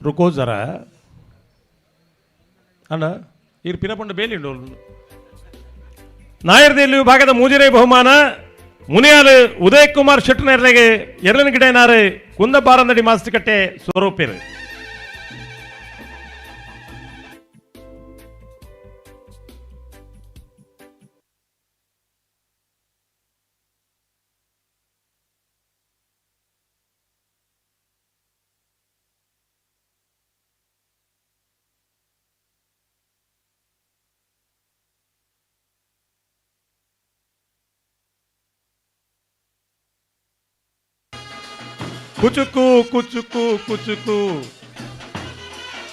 [SPEAKER 12] ರುಕೋ ಜರ ಅಣ್ಣ ಇರ್ ಪಿರಪಂಡ ಬೇಲಿಂಡು. ನಾಯರ್ದಿಯಲ್ಲಿ ವಿಭಾಗದ ಮೂಜಿರೆ ಬಹುಮಾನ ಮುನಿಯಾಲು ಉದಯ್ ಕುಮಾರ್ ಶೆಟ್ ನೆರಳಿಗೆ ಎರಡನೇ ಗಿಡನಾರು ಕುಂದಬಾರಂದಡಿ ಮಾಸ್ತಿಕಟ್ಟೆ ಸ್ವರೂಪಿರು. ಕುಚುಕು ಕುಚುಕು ಕುಚುಕು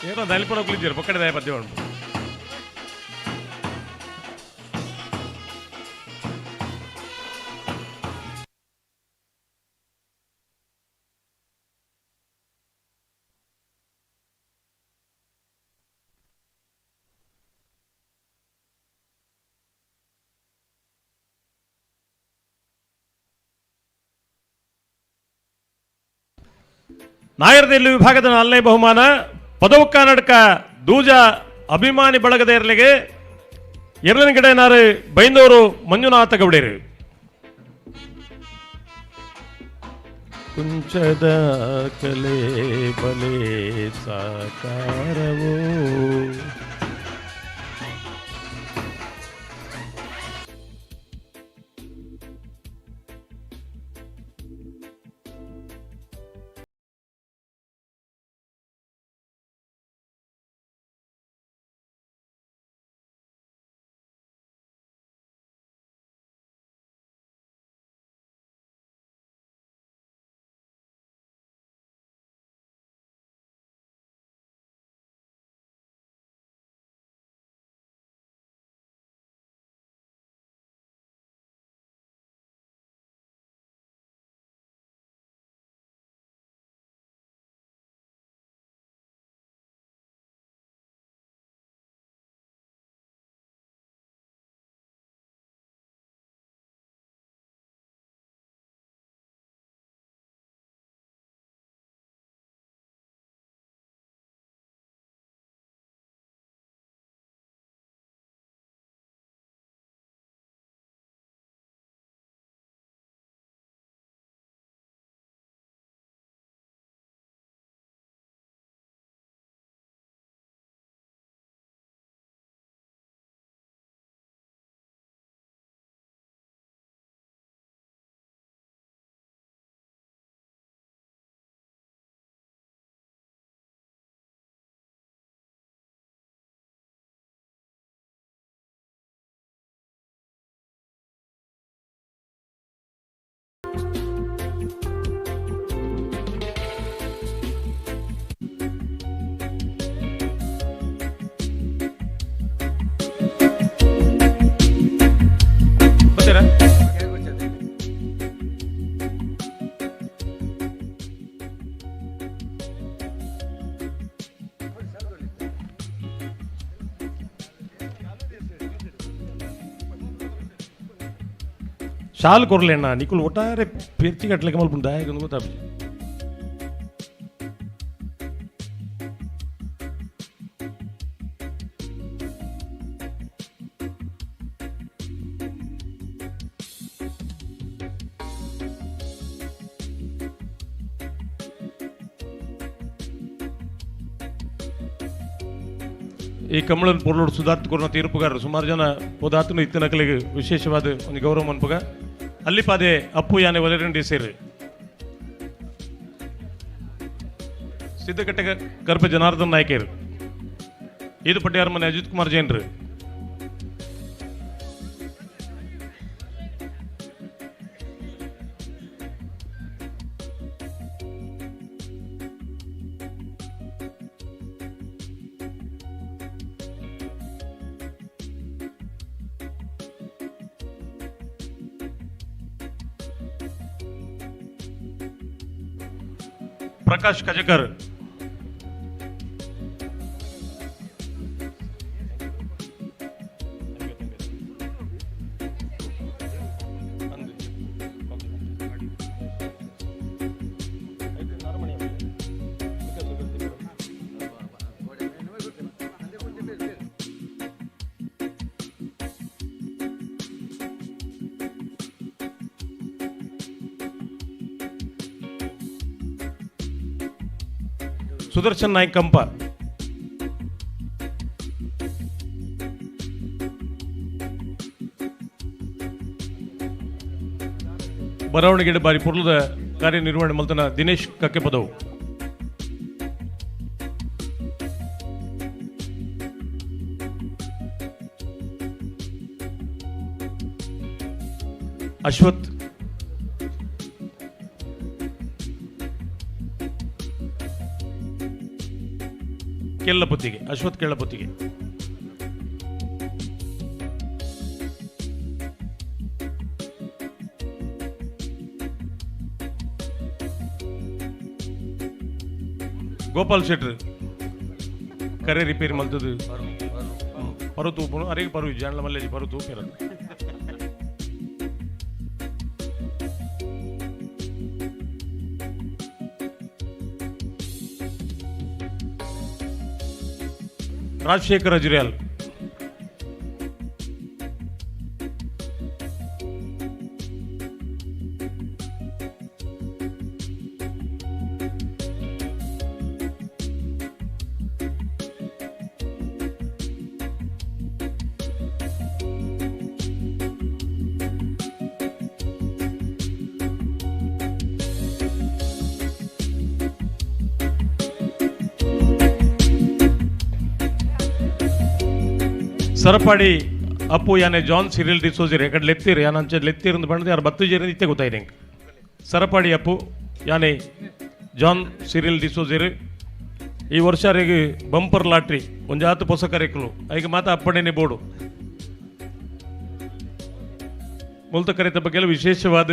[SPEAKER 12] ಏನೋ ದಲಿಪನ ಕುಳಿತೀರು ಪಕ್ಕಡೆ ದಯ ಪದ್ಯ ಉಂಟು. ನಾಯರದೆಲ್ಲು ವಿಭಾಗದ ನಾಲ್ನೇ ಬಹುಮಾನ ಪದವು ಕರ್ನಾಟಕ ದೂಜ ಅಭಿಮಾನಿ ಬಳಗದ ಇರಲಿಗೆ ಎರಡನೇ ಗಿಡನಾರು ಬೈಂದೂರು ಮಂಜುನಾಥ ಗೌಡೇರು. ಕುಂಚದ ಕಲೆ ಬಲೆ ಸಾಕಾರವೋ ಶಾಲ್ ಕೊರ್ಲೆಣ್ಣ ನಿಕುಲು ಒಟ್ಟಾರೆ ಪೆರ್ಚಿ ಕಟ್ಲಿಕ್ಕೆ ಮಲ್ಪುಂಡು ದಾಯಕ ಗೊತ್ತಾಪುಜಿ. ಈ ಕಮಲನ್ ಪೊರ್ಲೋಡು ಸುಧಾರ್ಥ ಕೊರ್ನ ತೀರ್ಪುಗಾರರು ಸುಮಾರು ಜನ ಪೋದಾತನು ಇತ್ತಿನಕಲಿಗೆ ವಿಶೇಷವಾದ ಒಂದು ಗೌರವ ಮನ್ಪುಗ ಅಲ್ಲಿಪಾದೆ ಅಪ್ಪು ಯಾನೆ ಒಲೆರಂಡಿ ಸೇರಿ ಸಿದ್ದಕಟ್ಟೆ ಗರ್ಭ ಜನಾರ್ದನ್ ನಾಯ್ಕರು ಇದು ಪಟ್ಟಿಯಾರ ಮನೆ ಅಜಿತ್ ಕುಮಾರ್ ಜೈನ್ರು ಪ್ರಕಾಶ್ ಕಜಕರ್ ಸುದರ್ಶನ್ ನಾಯ್ಕ ಕಂಪ ಬರವಣಿಗೆ ಬಾರಿ ಪೊರ್ಲದ ಕಾರ್ಯನಿರ್ವಹಣೆ ಮಲ್ತನ ದಿನೇಶ್ ಕಕ್ಕೆಪದವು ಅಶ್ವಥ್ ಕೇಳಪುತ್ತಿಗೆ, ಅಶ್ವಥ್ ಕೇಳಪುತ್ತಿಗೆ. ಗೋಪಾಲ್ ಶೆಟ್ರು ಕರೆ ರಿಪೇರಿ ಮಲ್ತದು ಪರು ತೂಪುನು ಅರೆಗೆ ಪರು ಜಾನ್ಲ ಮಲ್ಲೇಜಿ ಪರು ತೂಪಿರ. ರಾಜಶೇಖರ್ ಅಜ್ರಿಯಾಲ್. ಸರಪಾಡಿ ಅಪ್ಪು ಯಾನೆ ಜಾನ್ ಸಿರಿಲ್ ಡಿಸೋಜರ್ ಎಕಡೆ ಲೆತ್ತೀರು ಯಾನ್ ಅಂಚೆ ಲೆತ್ತೀರಂದು ಬಂದು ಯಾರು ಬತ್ತು ಜೇರಿ ಇತ್ತೆ ಗೊತ್ತಾಯ್ತು ಹೆಂಗೆ. ಸರಪಾಡಿ ಅಪ್ಪು ಯಾನೆ ಜಾನ್ ಸಿರಿಲ್ ಡಿಸೋಜರ್ ಈ ವರ್ಷ ಅವರಿಗೆ ಬಂಪರ್ ಲಾಟ್ರಿ ಒಂಜಾತು ಪೊಸ ಕರೆಕಲು ಐಗ ಮಾತ ಅಪ್ಪಣೆನೆ ಬೋರ್ಡು ಮುಲ್ತ ಕರೆತ ಬಗ್ಗೆ ವಿಶೇಷವಾದ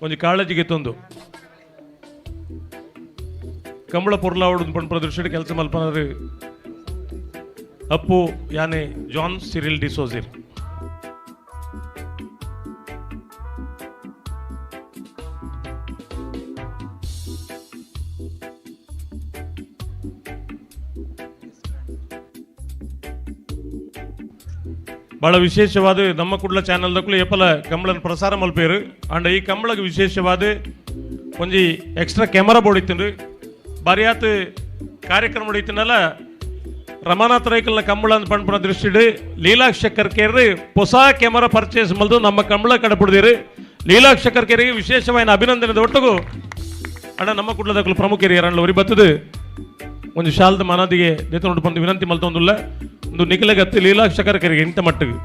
[SPEAKER 12] ಒಂಜಿ ಕಾಳಜಿಗೆ ತಂದು ಕಂಬಳ ಪೊರ್ಲಾವಡು ಪಂಡ ದೃಷ್ಟಿ ಕೆಲಸ ಮಲ್ಪನಾರು ಅಪ್ಪು ಯಾನೆ ಜಾನ್ ಸಿರಿಲ್ ಡಿಸೋಜಿರ್. ಬಹಳ ವಿಶೇಷವಾದ ನಮ್ಮ ಕುಡ್ಲ ಚಾನಲ್ದಕ್ಕೂ ಎಪ್ಪಲ ಕಂಬಳನ ಪ್ರಸಾರ ಮಲ್ಪೇರು. ಅಂಡ್ ಈ ಕಂಬಳಗೆ ವಿಶೇಷವಾದ ಒಂಜಿ ಎಕ್ಸ್ಟ್ರಾ ಕ್ಯಾಮರಾ ಬೋರ್ಡ್ ಇತ್ತು ಬಾರಿಯಾತ್ ಕಾರ್ಯಕ್ರಮ ಇತ್ತಿನಲ್ಲ. ರಮಾನಾಥ್ ರೈಕಲ್ನ ಕಂಬಳ ಅಂತ ಪಂಪನ ದೃಷ್ಟಿಡು ಲೀಲಾಕ್ಷಕರ್ ಕೇರಿ ಹೊಸ ಕ್ಯಾಮರಾ ಪರ್ಚೇಸ್ ಮಲ್ದು ನಮ್ಮ ಕಂಬಳ ಕಡಪುಡ್ದಿರು. ಲೀಲಾಕ್ಷಕರ್ ಕೇರಿಗೆ ವಿಶೇಷವಾದ ಅಭಿನಂದನೆ ಒಟ್ಟಿಗೂ ಅಣ್ಣ ನಮ್ಮ ಕುಡ್ಲದಕ್ಕಲು ಪ್ರಮುಖ ಹಿರಿಯರಣ್ಣ ಒರಿ ಬತ್ತದು ಒಂದು ಶಾಲದ ಮನದಿಗೆ ದೇತನೊಟ್ಟು ಬಂದು ವಿನಂತಿ ಮಲ್ತೊಂದುಲ್ಲ ಒಂದು ನಿಖಲಗತ್ತಿ ಲೀಲಾಕ್ಷಕರ್ ಕೇರಿಗೆ ಇಂಥ ಮಟ್ಟಿಗೆ.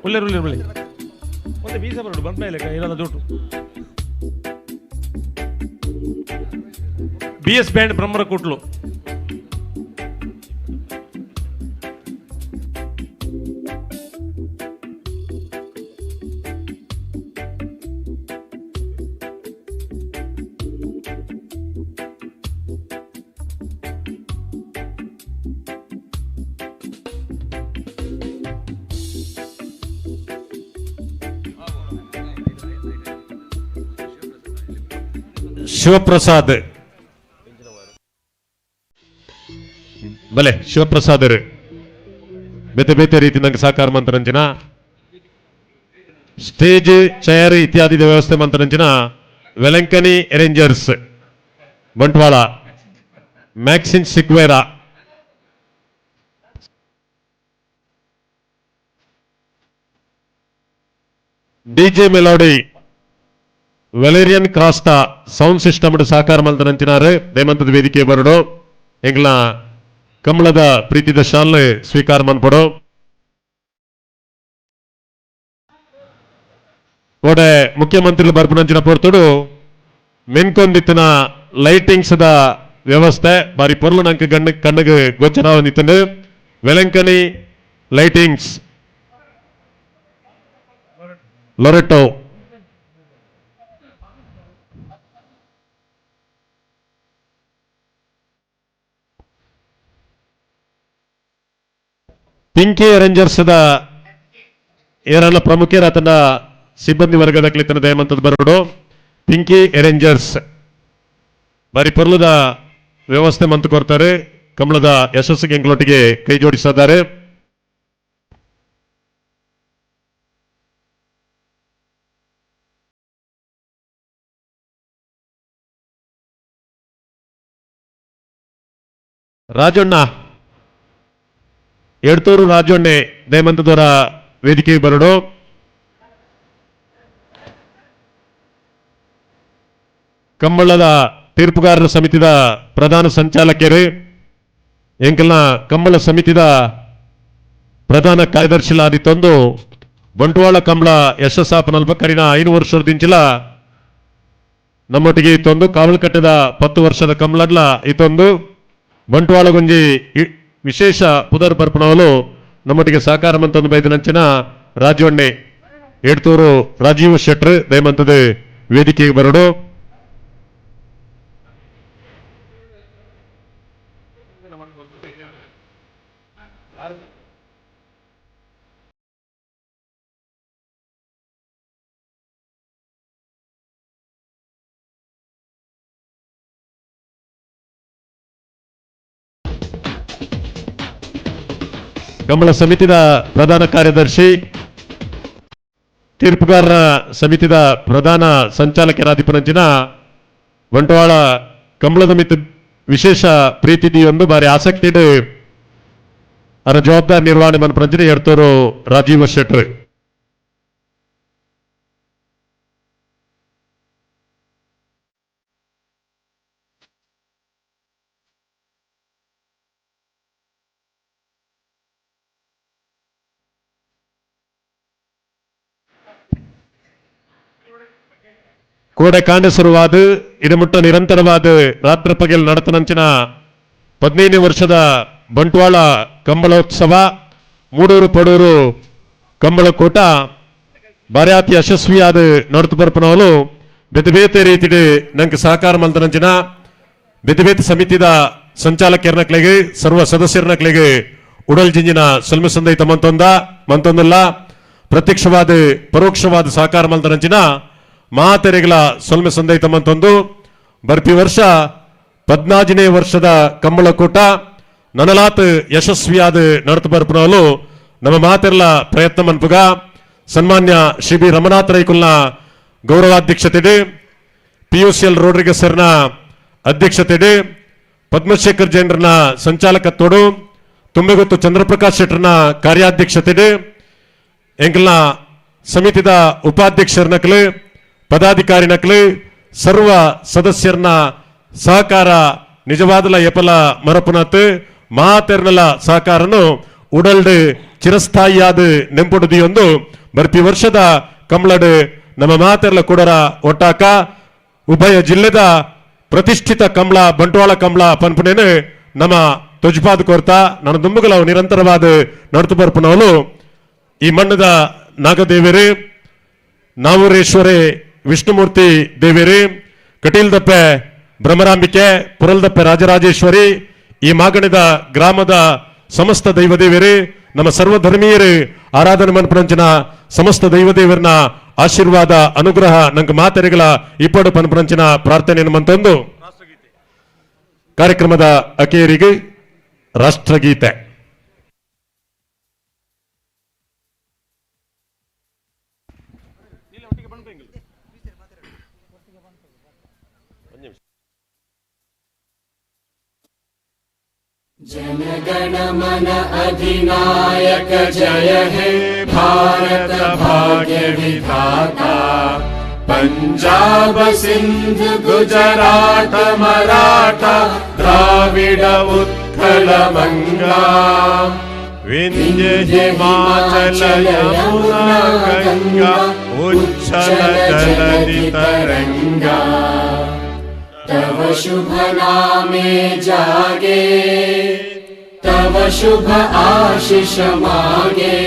[SPEAKER 12] ಉಳ್ಳೇರು ಉಳ್ಳೇರು ಬಳಿ ಒಂದು ಬೀಸ ಬರೋಡು ಬಂದ ಮೇಲೆ ಇರೋದ ದುಡ್ಡು. ಬಿ ಎಸ್ ಬ್ಯಾಂಡ್ ಬ್ರಹ್ಮರ ಕೂಟ್ಲು.
[SPEAKER 5] ಶಿವಪ್ರಸಾದ್ ಬಲೆ ಶಿವಪ್ರಸಾದರು ಬೇತೆ ಬೇತೆ ರೀತಿ ನಂಗೆ ಸಹಕಾರ ಮಂತರಂಚಿನ ಸ್ಟೇಜ್ ಚೇರ್ ಇತ್ಯಾದಿ ವ್ಯವಸ್ಥೆ ಮಂತರಂಚಿನ Velankani arrangers Bantwal Maxin Sequeira DJ melody Valerian Crasta sound system ಸಹಕಾರ ಮಲ್ತನಂಚಿನಾರು ನೇಮಂತದ ವೇದಿಕೆ ಬರಡು ಎಂಗ್ಲ ಕಮಲದ ಪ್ರೀತಿದ ಶಾಲೆ ಸ್ವೀಕಾರ ಮನ್ಪಡು. ಕೋಡೆ ಮುಖ್ಯಮಂತ್ರಿలు ಬರ್ಪುನಂಚಿನ ಪೊರ್ತುಡು ಮೆನ್ಕೊಂದಿತ್ತಿನ ಲೈಟಿಂಗ್ಸ್ the ವ್ಯವಸ್ಥೆ ಬಾರಿ ಪೊರ್ಲು ನಂಗೆ ಗಣ್ಣು ಕಣ್ಣಿಗೆ ಗೋಚರವಂದಿತ್ತಂಡು. ವೆಲಂಕನಿ ಲೈಟಿಂಗ್ಸ್ ಲೊರೆಟೋ ಪಿಂಕಿ ಅರೇಂಜರ್ಸ್ ಏರಲ್ಲ ಪ್ರಮುಖರ ತನ್ನ ಸಿಬ್ಬಂದಿ ವರ್ಗದ ಕ್ಲಿತನ ದಯಮಂತದ ಬರೋಡು. ಪಿಂಕಿ ಅರೇಂಜರ್ಸ್ ಬಾರಿ ಪೊರ್ಲದ ವ್ಯವಸ್ಥೆ ಮಂತು ಕೊರ್ತಾರೆ. ಕಮಲದ ಯಶಸ್ಸಿಗೆ ಎಂಗ್ಲೊಟ್ಟಿಗೆ ಕೈ ಜೋಡಿಸಿದ್ದಾರೆ. ರಾಜಣ್ಣ ಎಡ್ತೂರು ರಾಜಣ್ಣೆ ದಯಮಂತದವರ ವೇದಿಕೆಗೆ ಬರಡು. ಕಂಬಳದ ತೀರ್ಪುಗಾರರ ಸಮಿತಿದ ಪ್ರಧಾನ ಸಂಚಾಲಕರು ಎಂಕಲ್ನ ಕಂಬಳ ಸಮಿತಿದ ಪ್ರಧಾನ ಕಾರ್ಯದರ್ಶಿಲಾದಿತ್ತೊಂದು ಬಂಟ್ವಾಳ ಕಂಬಳ ಯಶಸ್ಸಾಪನಲ್ಪ ಕರಿನ 5 ವರ್ಷದಿಂಚಿಲ ನಮ್ಮೊಟ್ಟಿಗೆ ಇತ್ತೊಂದು ಕಾವಲಕಟ್ಟೆದ 10 ವರ್ಷದ ಕಂಬಳಡ್ಲ ಇತ್ತೊಂದು ಬಂಟ್ವಾಳಗೊಂಜಿ ವಿಶೇಷ ಪುದರ್ ಪರ್ಪಣವಲು ನಮ್ಮೊಟ್ಟಿಗೆ ಸಹಕಾರ ಮಂತೊಂದು ಬೈದನಂಚಿನ ರಾಜವಣ್ಣೆ ಎಡ್ತೂರು ರಾಜೀವ್ ಶೆಟ್ರ್ ದಯಮಂತದ ವೇದಿಕೆಗೆ ಬರಡು. ಕಂಬಳ ಸಮಿತಿದ ಪ್ರಧಾನ ಕಾರ್ಯದರ್ಶಿ ತೀರ್ಪುಗಾರರ ಸಮಿತಿದ ಪ್ರಧಾನ ಸಂಚಾಲಕರಾದಿಪನಂಚಿನ ಬಂಟ್ವಾಳ ಕಂಬಳದ ಮಿತ್ ವಿಶೇಷ ಪ್ರೀತಿ ಒಂದು ಬಾರಿ ಆಸಕ್ತಿ ಅದರ ಜವಾಬ್ದಾರಿ ನಿರ್ವಹಣೆ ಮನ್ಪಂಚಿನ ಎಡ್ತೂರು ರಾಜೀವ ಶೆಟ್ರ್. ಕೋಡೆ ಕಾಂಡೆ ಶುರುವಾದ ಇದಮುಟ್ಟ ನಿರಂತರವಾದ ರಾತ್ರಿ ಪಗಲ್ ನಡತನಂಚಿನ 15 ವರ್ಷದ ಬಂಟ್ವಾಳ ಕಂಬಳೋತ್ಸವ ಮೂಡೂರು ಪಡೂರು ಕಂಬಳಕೂಟ ಬಾರ್ಯಾತಿ ಯಶಸ್ವಿಯಾದ ನಡತು ಬರ್ಪನವಲು ಬೇತೆ ಬೇತೆ ರೀತಿಡು ನಂಗೆ ಸಹಕಾರ ಮಲ್ತನಂಚಿನ ಬೇತೆ ಬೇತೆ ಸಮಿತಿದ ಸಂಚಾಲಕರ್ನಕ್ಲೆಗೆ ಸರ್ವ ಸದಸ್ಯರ್ನಕ್ಲೆಗೆ ಉಡಲ್ ಜಿಂಜಿನ ಸೊಲ್ಮೆ ಸಂದೈತ ಮಂತೊಂದಲ್ಲ ಪ್ರತ್ಯಕ್ಷವಾದ ಪರೋಕ್ಷವಾದ ಸಹಕಾರ ಮಲ್ತನಂಚಿನ ಮಾತೆರೆಗಳ ಸೊಲ್ಮೆ ಸಂದೈತ ಮಂತೊಂದು ಬರ್ಪಿ ವರ್ಷ 14ನೇ ವರ್ಷದ ಕಂಬಳಕೂಟ ನನಲಾತ್ ಯಶಸ್ವಿಯಾದ ನಡತು ಬರ್ಪನವಲು ನಮ್ಮ ಮಾತೆರ್ಲ ಪ್ರಯತ್ನ ಮನ್ಪುಗ ಸನ್ಮಾನ್ಯ ಶ್ರೀ ಬಿ ರಮನಾಥ ರೈಕುಲ್ನ ಗೌರವಾಧ್ಯಕ್ಷತೆಡೆ ಪಿಯುಸಿಎಲ್ ರೋಡ್ರಿಗಸ್ ಸರ್ನ ಅಧ್ಯಕ್ಷತೆಡೆ ಪದ್ಮಶೇಖರ್ ಜೈನರನ್ನ ಸಂಚಾಲಕತ್ವಡು ತುಂಬೆಗೊತ್ತು ಚಂದ್ರಪ್ರಕಾಶ್ ಶೆಟ್ಟರ್ನ ಕಾರ್ಯಾಧ್ಯಕ್ಷತೆಡೆ ಎಂಕಲ್ನ ಸಮಿತಿದ ಉಪಾಧ್ಯಕ್ಷರ ನಕಲು ಪದಾಧಿಕಾರಿ ನಕಲು ಸರ್ವ ಸದಸ್ಯರನ್ನ ಸಹಕಾರ ನಿಜವಾದಲ ಎಪಲ ಮರಪುನತ್ ಮಾತೆರ್ನಲ ಸಹಕಾರನು ಉಡಲ್ಡು ಚಿರಸ್ಥಾಯಿಯಾದ ನೆಂಪುಡುದಿಯೊಂದು ಬರ್ಪಿ ವರ್ಷದ ಕಂಬಳಡು ನಮ್ಮ ಮಾತೆರ್ಲ ಕೂಡರ ಒಟ್ಟಾಕ ಉಭಯ ಜಿಲ್ಲೆದ ಪ್ರತಿಷ್ಠಿತ ಕಂಬಳ ಬಂಟ್ವಾಳ ಕಂಬಳ ಪನ್ಪುನೇನು ನಮ್ಮ ತೊಜ್ಪಾದ ಕೋರ್ತಾ ನನ್ನ ದುಂಬುಗಳ ನಿರಂತರವಾದ ನಡತು ಬರ್ಪುನವಲು ಈ ಮಣ್ಣದ ನಾಗದೇವರು ನಾವೂರೇಶ್ವರೇ ವಿಷ್ಣುಮೂರ್ತಿ ದೇವೇರಿ ಕಟೀಲ್ದಪ್ಪೆ ಭ್ರಮರಾಂಬಿಕೆ ಪುರಲ್ದಪ್ಪೆ ರಾಜರಾಜೇಶ್ವರಿ ಈ ಮಾಗಣಿದ ಗ್ರಾಮದ ಸಮಸ್ತ ದೈವದೇವರು ನಮ್ಮ ಸರ್ವಧರ್ಮೀಯರು ಆರಾಧನೆ ಮನ್ಪುರಂಚಿನ ಸಮಸ್ತ ದೈವದೇವರನ್ನ ಆಶೀರ್ವಾದ ಅನುಗ್ರಹ ನಂಗೆ ಮಾತೆರೆಗಳ ಇಪ್ಪಡು ಪನ್ಪುರಂಚಿನ ಪ್ರಾರ್ಥನೆ ಮಂತೊಂದು ಕಾರ್ಯಕ್ರಮದ ಅಕೇರಿಗೆ ರಾಷ್ಟ್ರಗೀತೆ.
[SPEAKER 19] जनगण मन अधिनायक जय हे भारत भाग्य विधाता। पंजाब सिंध गुजरात मराठा द्राविड उत्कल बंगा
[SPEAKER 5] विंध्य हिमाचल यमुना गंगा उच्छल जलधि तरंगा।
[SPEAKER 19] तव शुभ नामे जागे तव शुभ आशीष मागे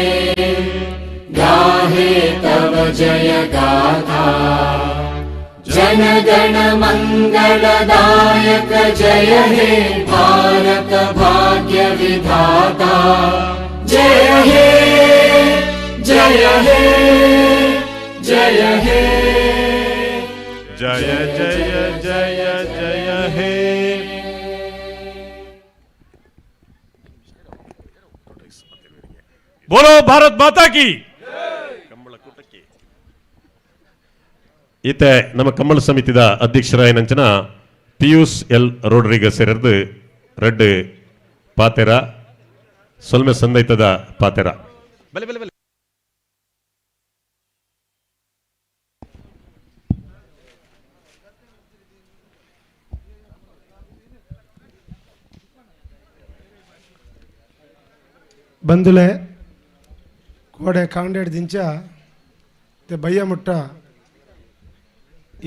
[SPEAKER 19] गाहे तव जय गाथा। जनगण मंगलदायक जय हे भारत भाग्य विधाता। जय हे जय हे जय हे
[SPEAKER 5] जय जय जय जय हे.
[SPEAKER 12] बोलो भारत माता की.
[SPEAKER 5] ಈತ ನಮ್ಮ ಕಂಬಳ ಸಮಿತಿದ ಅಧ್ಯಕ್ಷರಾಯನಂಚಿನ ಪಿಯೂಷ್ ಎಲ್ ರೋಡ್ರಿಗಸ್ ಸೇರಿದ್ದು ರೆಡ್ ಪಾತೆರ ಸೊಲ್ಮೆ ಸಂದೈತದ ಪಾತೆರ.
[SPEAKER 8] ಬಲೆ ಬಲೆ ಬಲೆ.
[SPEAKER 4] ಬಂದುಲೆ ಕೋಡೆ ಕಾಂಡೇಡ್ ದಿಂಚ ತೆ ಬಯ್ಯ ಮುಟ್ಟ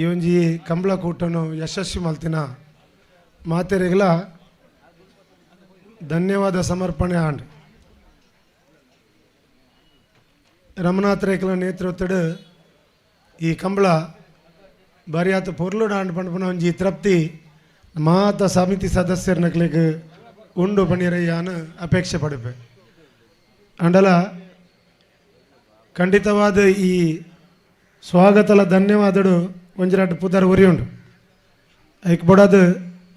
[SPEAKER 4] ಈ ಒಂಜಿ ಕಂಬಳ ಕೂಟನು ಯಶಸ್ವಿ ಮಲ್ತಿನ ಮಾತೆರೆಗ್ಲ ಧನ್ಯವಾದ ಸಮರ್ಪಣೆ ಆಂಡ್. ರಮನಾಥ ರೇಖಲ ನೇತೃತ್ವದ ಈ ಕಂಬಳ ಬಾರಿಯಾತ ಪೊರ್ಲು ಆಂಡ್ ಪಂಡ್ಪುನ ಒಂಜಿ ತೃಪ್ತಿ ಮಾತ ಸಮಿತಿ ಸದಸ್ಯರ್ನಕ್ಲೆಗ್ ಉಂಡು ಪಣಿರಯ್ಯಾನ ಅಪೇಕ್ಷೆ ಪಡುಪೆ. ಅಂಡಲ ಖಂಡಿತವಾದ ಈ ಸ್ವಾಗತಲ ಧನ್ಯವಾದಡು ಒಂಜಿರಾಟ್ ಪುದರ್ ಉರಿಯುಂಡು ಐಕ್ ಬಡದು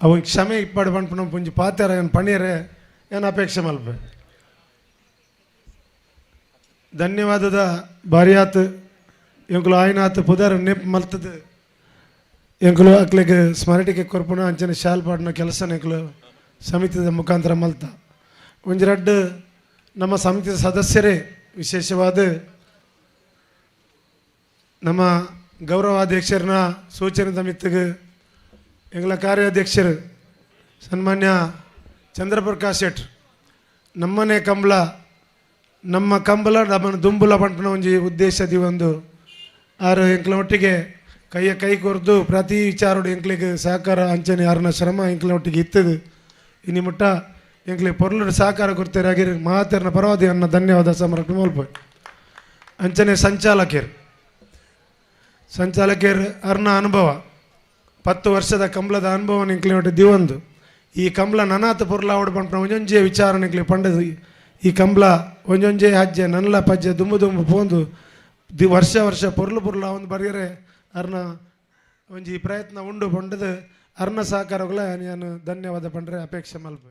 [SPEAKER 4] ಅವು ಕ್ಷಮೆ ಇಪ್ಪಾಡು ಪನ್ಪುನ ಪುಂಜಿ ಪಾತೆರ ಏನ್ ಪಣೀರೆ ಏನು ಅಪೇಕ್ಷೆ ಮಲ್ಪೆ. ಧನ್ಯವಾದದ ಬಾರಿಯಾತ್ ಎಂಕುಲು ಆಯ್ನಾತ್ ಪುದರ್ ನೆಪ್ ಮಲ್ತದ ಎಂಕುಲು ಅಕ್ಲೆಗ್ ಸ್ಮರಣಿಕೆ ಕೊರ್ಪುನ ಅಂಚನೆ ಶಾಲ್ ಪಾಡಿನ ಕೆಲಸ ಎಂಕುಲು ಸಮಿತಿದ ಮುಖಾಂತರ ಮಲ್ತ. ಒಂಜಿರಡ್ಡು ನಮ್ಮ ಸಮಿತಿಯ ಸದಸ್ಯರೇ ವಿಶೇಷವಾದ ನಮ್ಮ ಗೌರವಾಧ್ಯಕ್ಷರನ್ನ ಸೂಚನೆ ಮಿತ್ತಿಗೆ ಎಂಗಳ ಕಾರ್ಯಾಧ್ಯಕ್ಷರು ಸನ್ಮಾನ್ಯ ಚಂದ್ರಪ್ರಕಾಶ್ ಶೆಟ್ರ್ ನಮ್ಮನೆ ಕಂಬಳ ನಮ್ಮ ಕಂಬಳ ನಮ್ಮ ದುಂಬುಲ ಪಂಪನ ಒಂಜಿ ಉದ್ದೇಶದಿ ಒಂದು ಆರು ಎಂಕ್ಲ ಒಟ್ಟಿಗೆ ಕೈಯ ಕೈ ಕೊರ್ದು ಪ್ರತಿ ವಿಚಾರೋಡು ಎಂಕ್ಲಿಗೆ ಸಹಕಾರ ಅಂಚನೆ ಯಾರನ್ನ ಶ್ರಮ ಎಂಕ್ಲ ಒಟ್ಟಿಗೆ ಇತ್ತದು. ಇನಿ ಮುಟ್ಟ ಎಂಕ್ಲೆ ಪೊರ್ಲುಡು ಸಹಕಾರ ಕೊಡ್ತಾರೆ ಮಾತೆರ್ನ ಪರವಾದಿ ಅನ್ನ ಧನ್ಯವಾದ ಸಮರ್ಪಣೆ ಮಲ್ಪ. ಅಂಚನೆ ಸಂಚಾಲಕರು ಸಂಚಾಲಕರು ಅರ್ನ ಅನುಭವ 10 ವರ್ಷದ ಕಂಬಳದ ಅನುಭವ ಎಂಕ್ಲೆ ಒಟ್ಟು ದಿವೊಂದು ಈ ಕಂಬಳ ನನಾತ ಪೊರ್ಲ ಅವಡು ಪಂಪನ ಒಂಜೊಂಜೆ ವಿಚಾರ ಎಂಕ್ಲೆ ಪಂಡದು. ಈ ಕಂಬಳ ಒಂಜೊಂಜೆ ಹಜ್ಜೆ ನನ್ಲ ಪಜ್ಜೆ ದುಂಬು ದುಂಬು ಪೋಂದು the ವರ್ಷ ವರ್ಷ ಪೊರ್ಲು ಪೊರ್ಲ ಒಂದು ಬರೆಯರೆ ಅರ್ನ ಒಂಜಿ ಪ್ರಯತ್ನ ಉಂಡು ಪಂಡದು ಅರ್ನ ಸಹಕಾರಗಳ ನಾನು ಧನ್ಯವಾದ ಪಂಡ್ರೆ ಅಪೇಕ್ಷೆ ಮಲ್ಪೆ.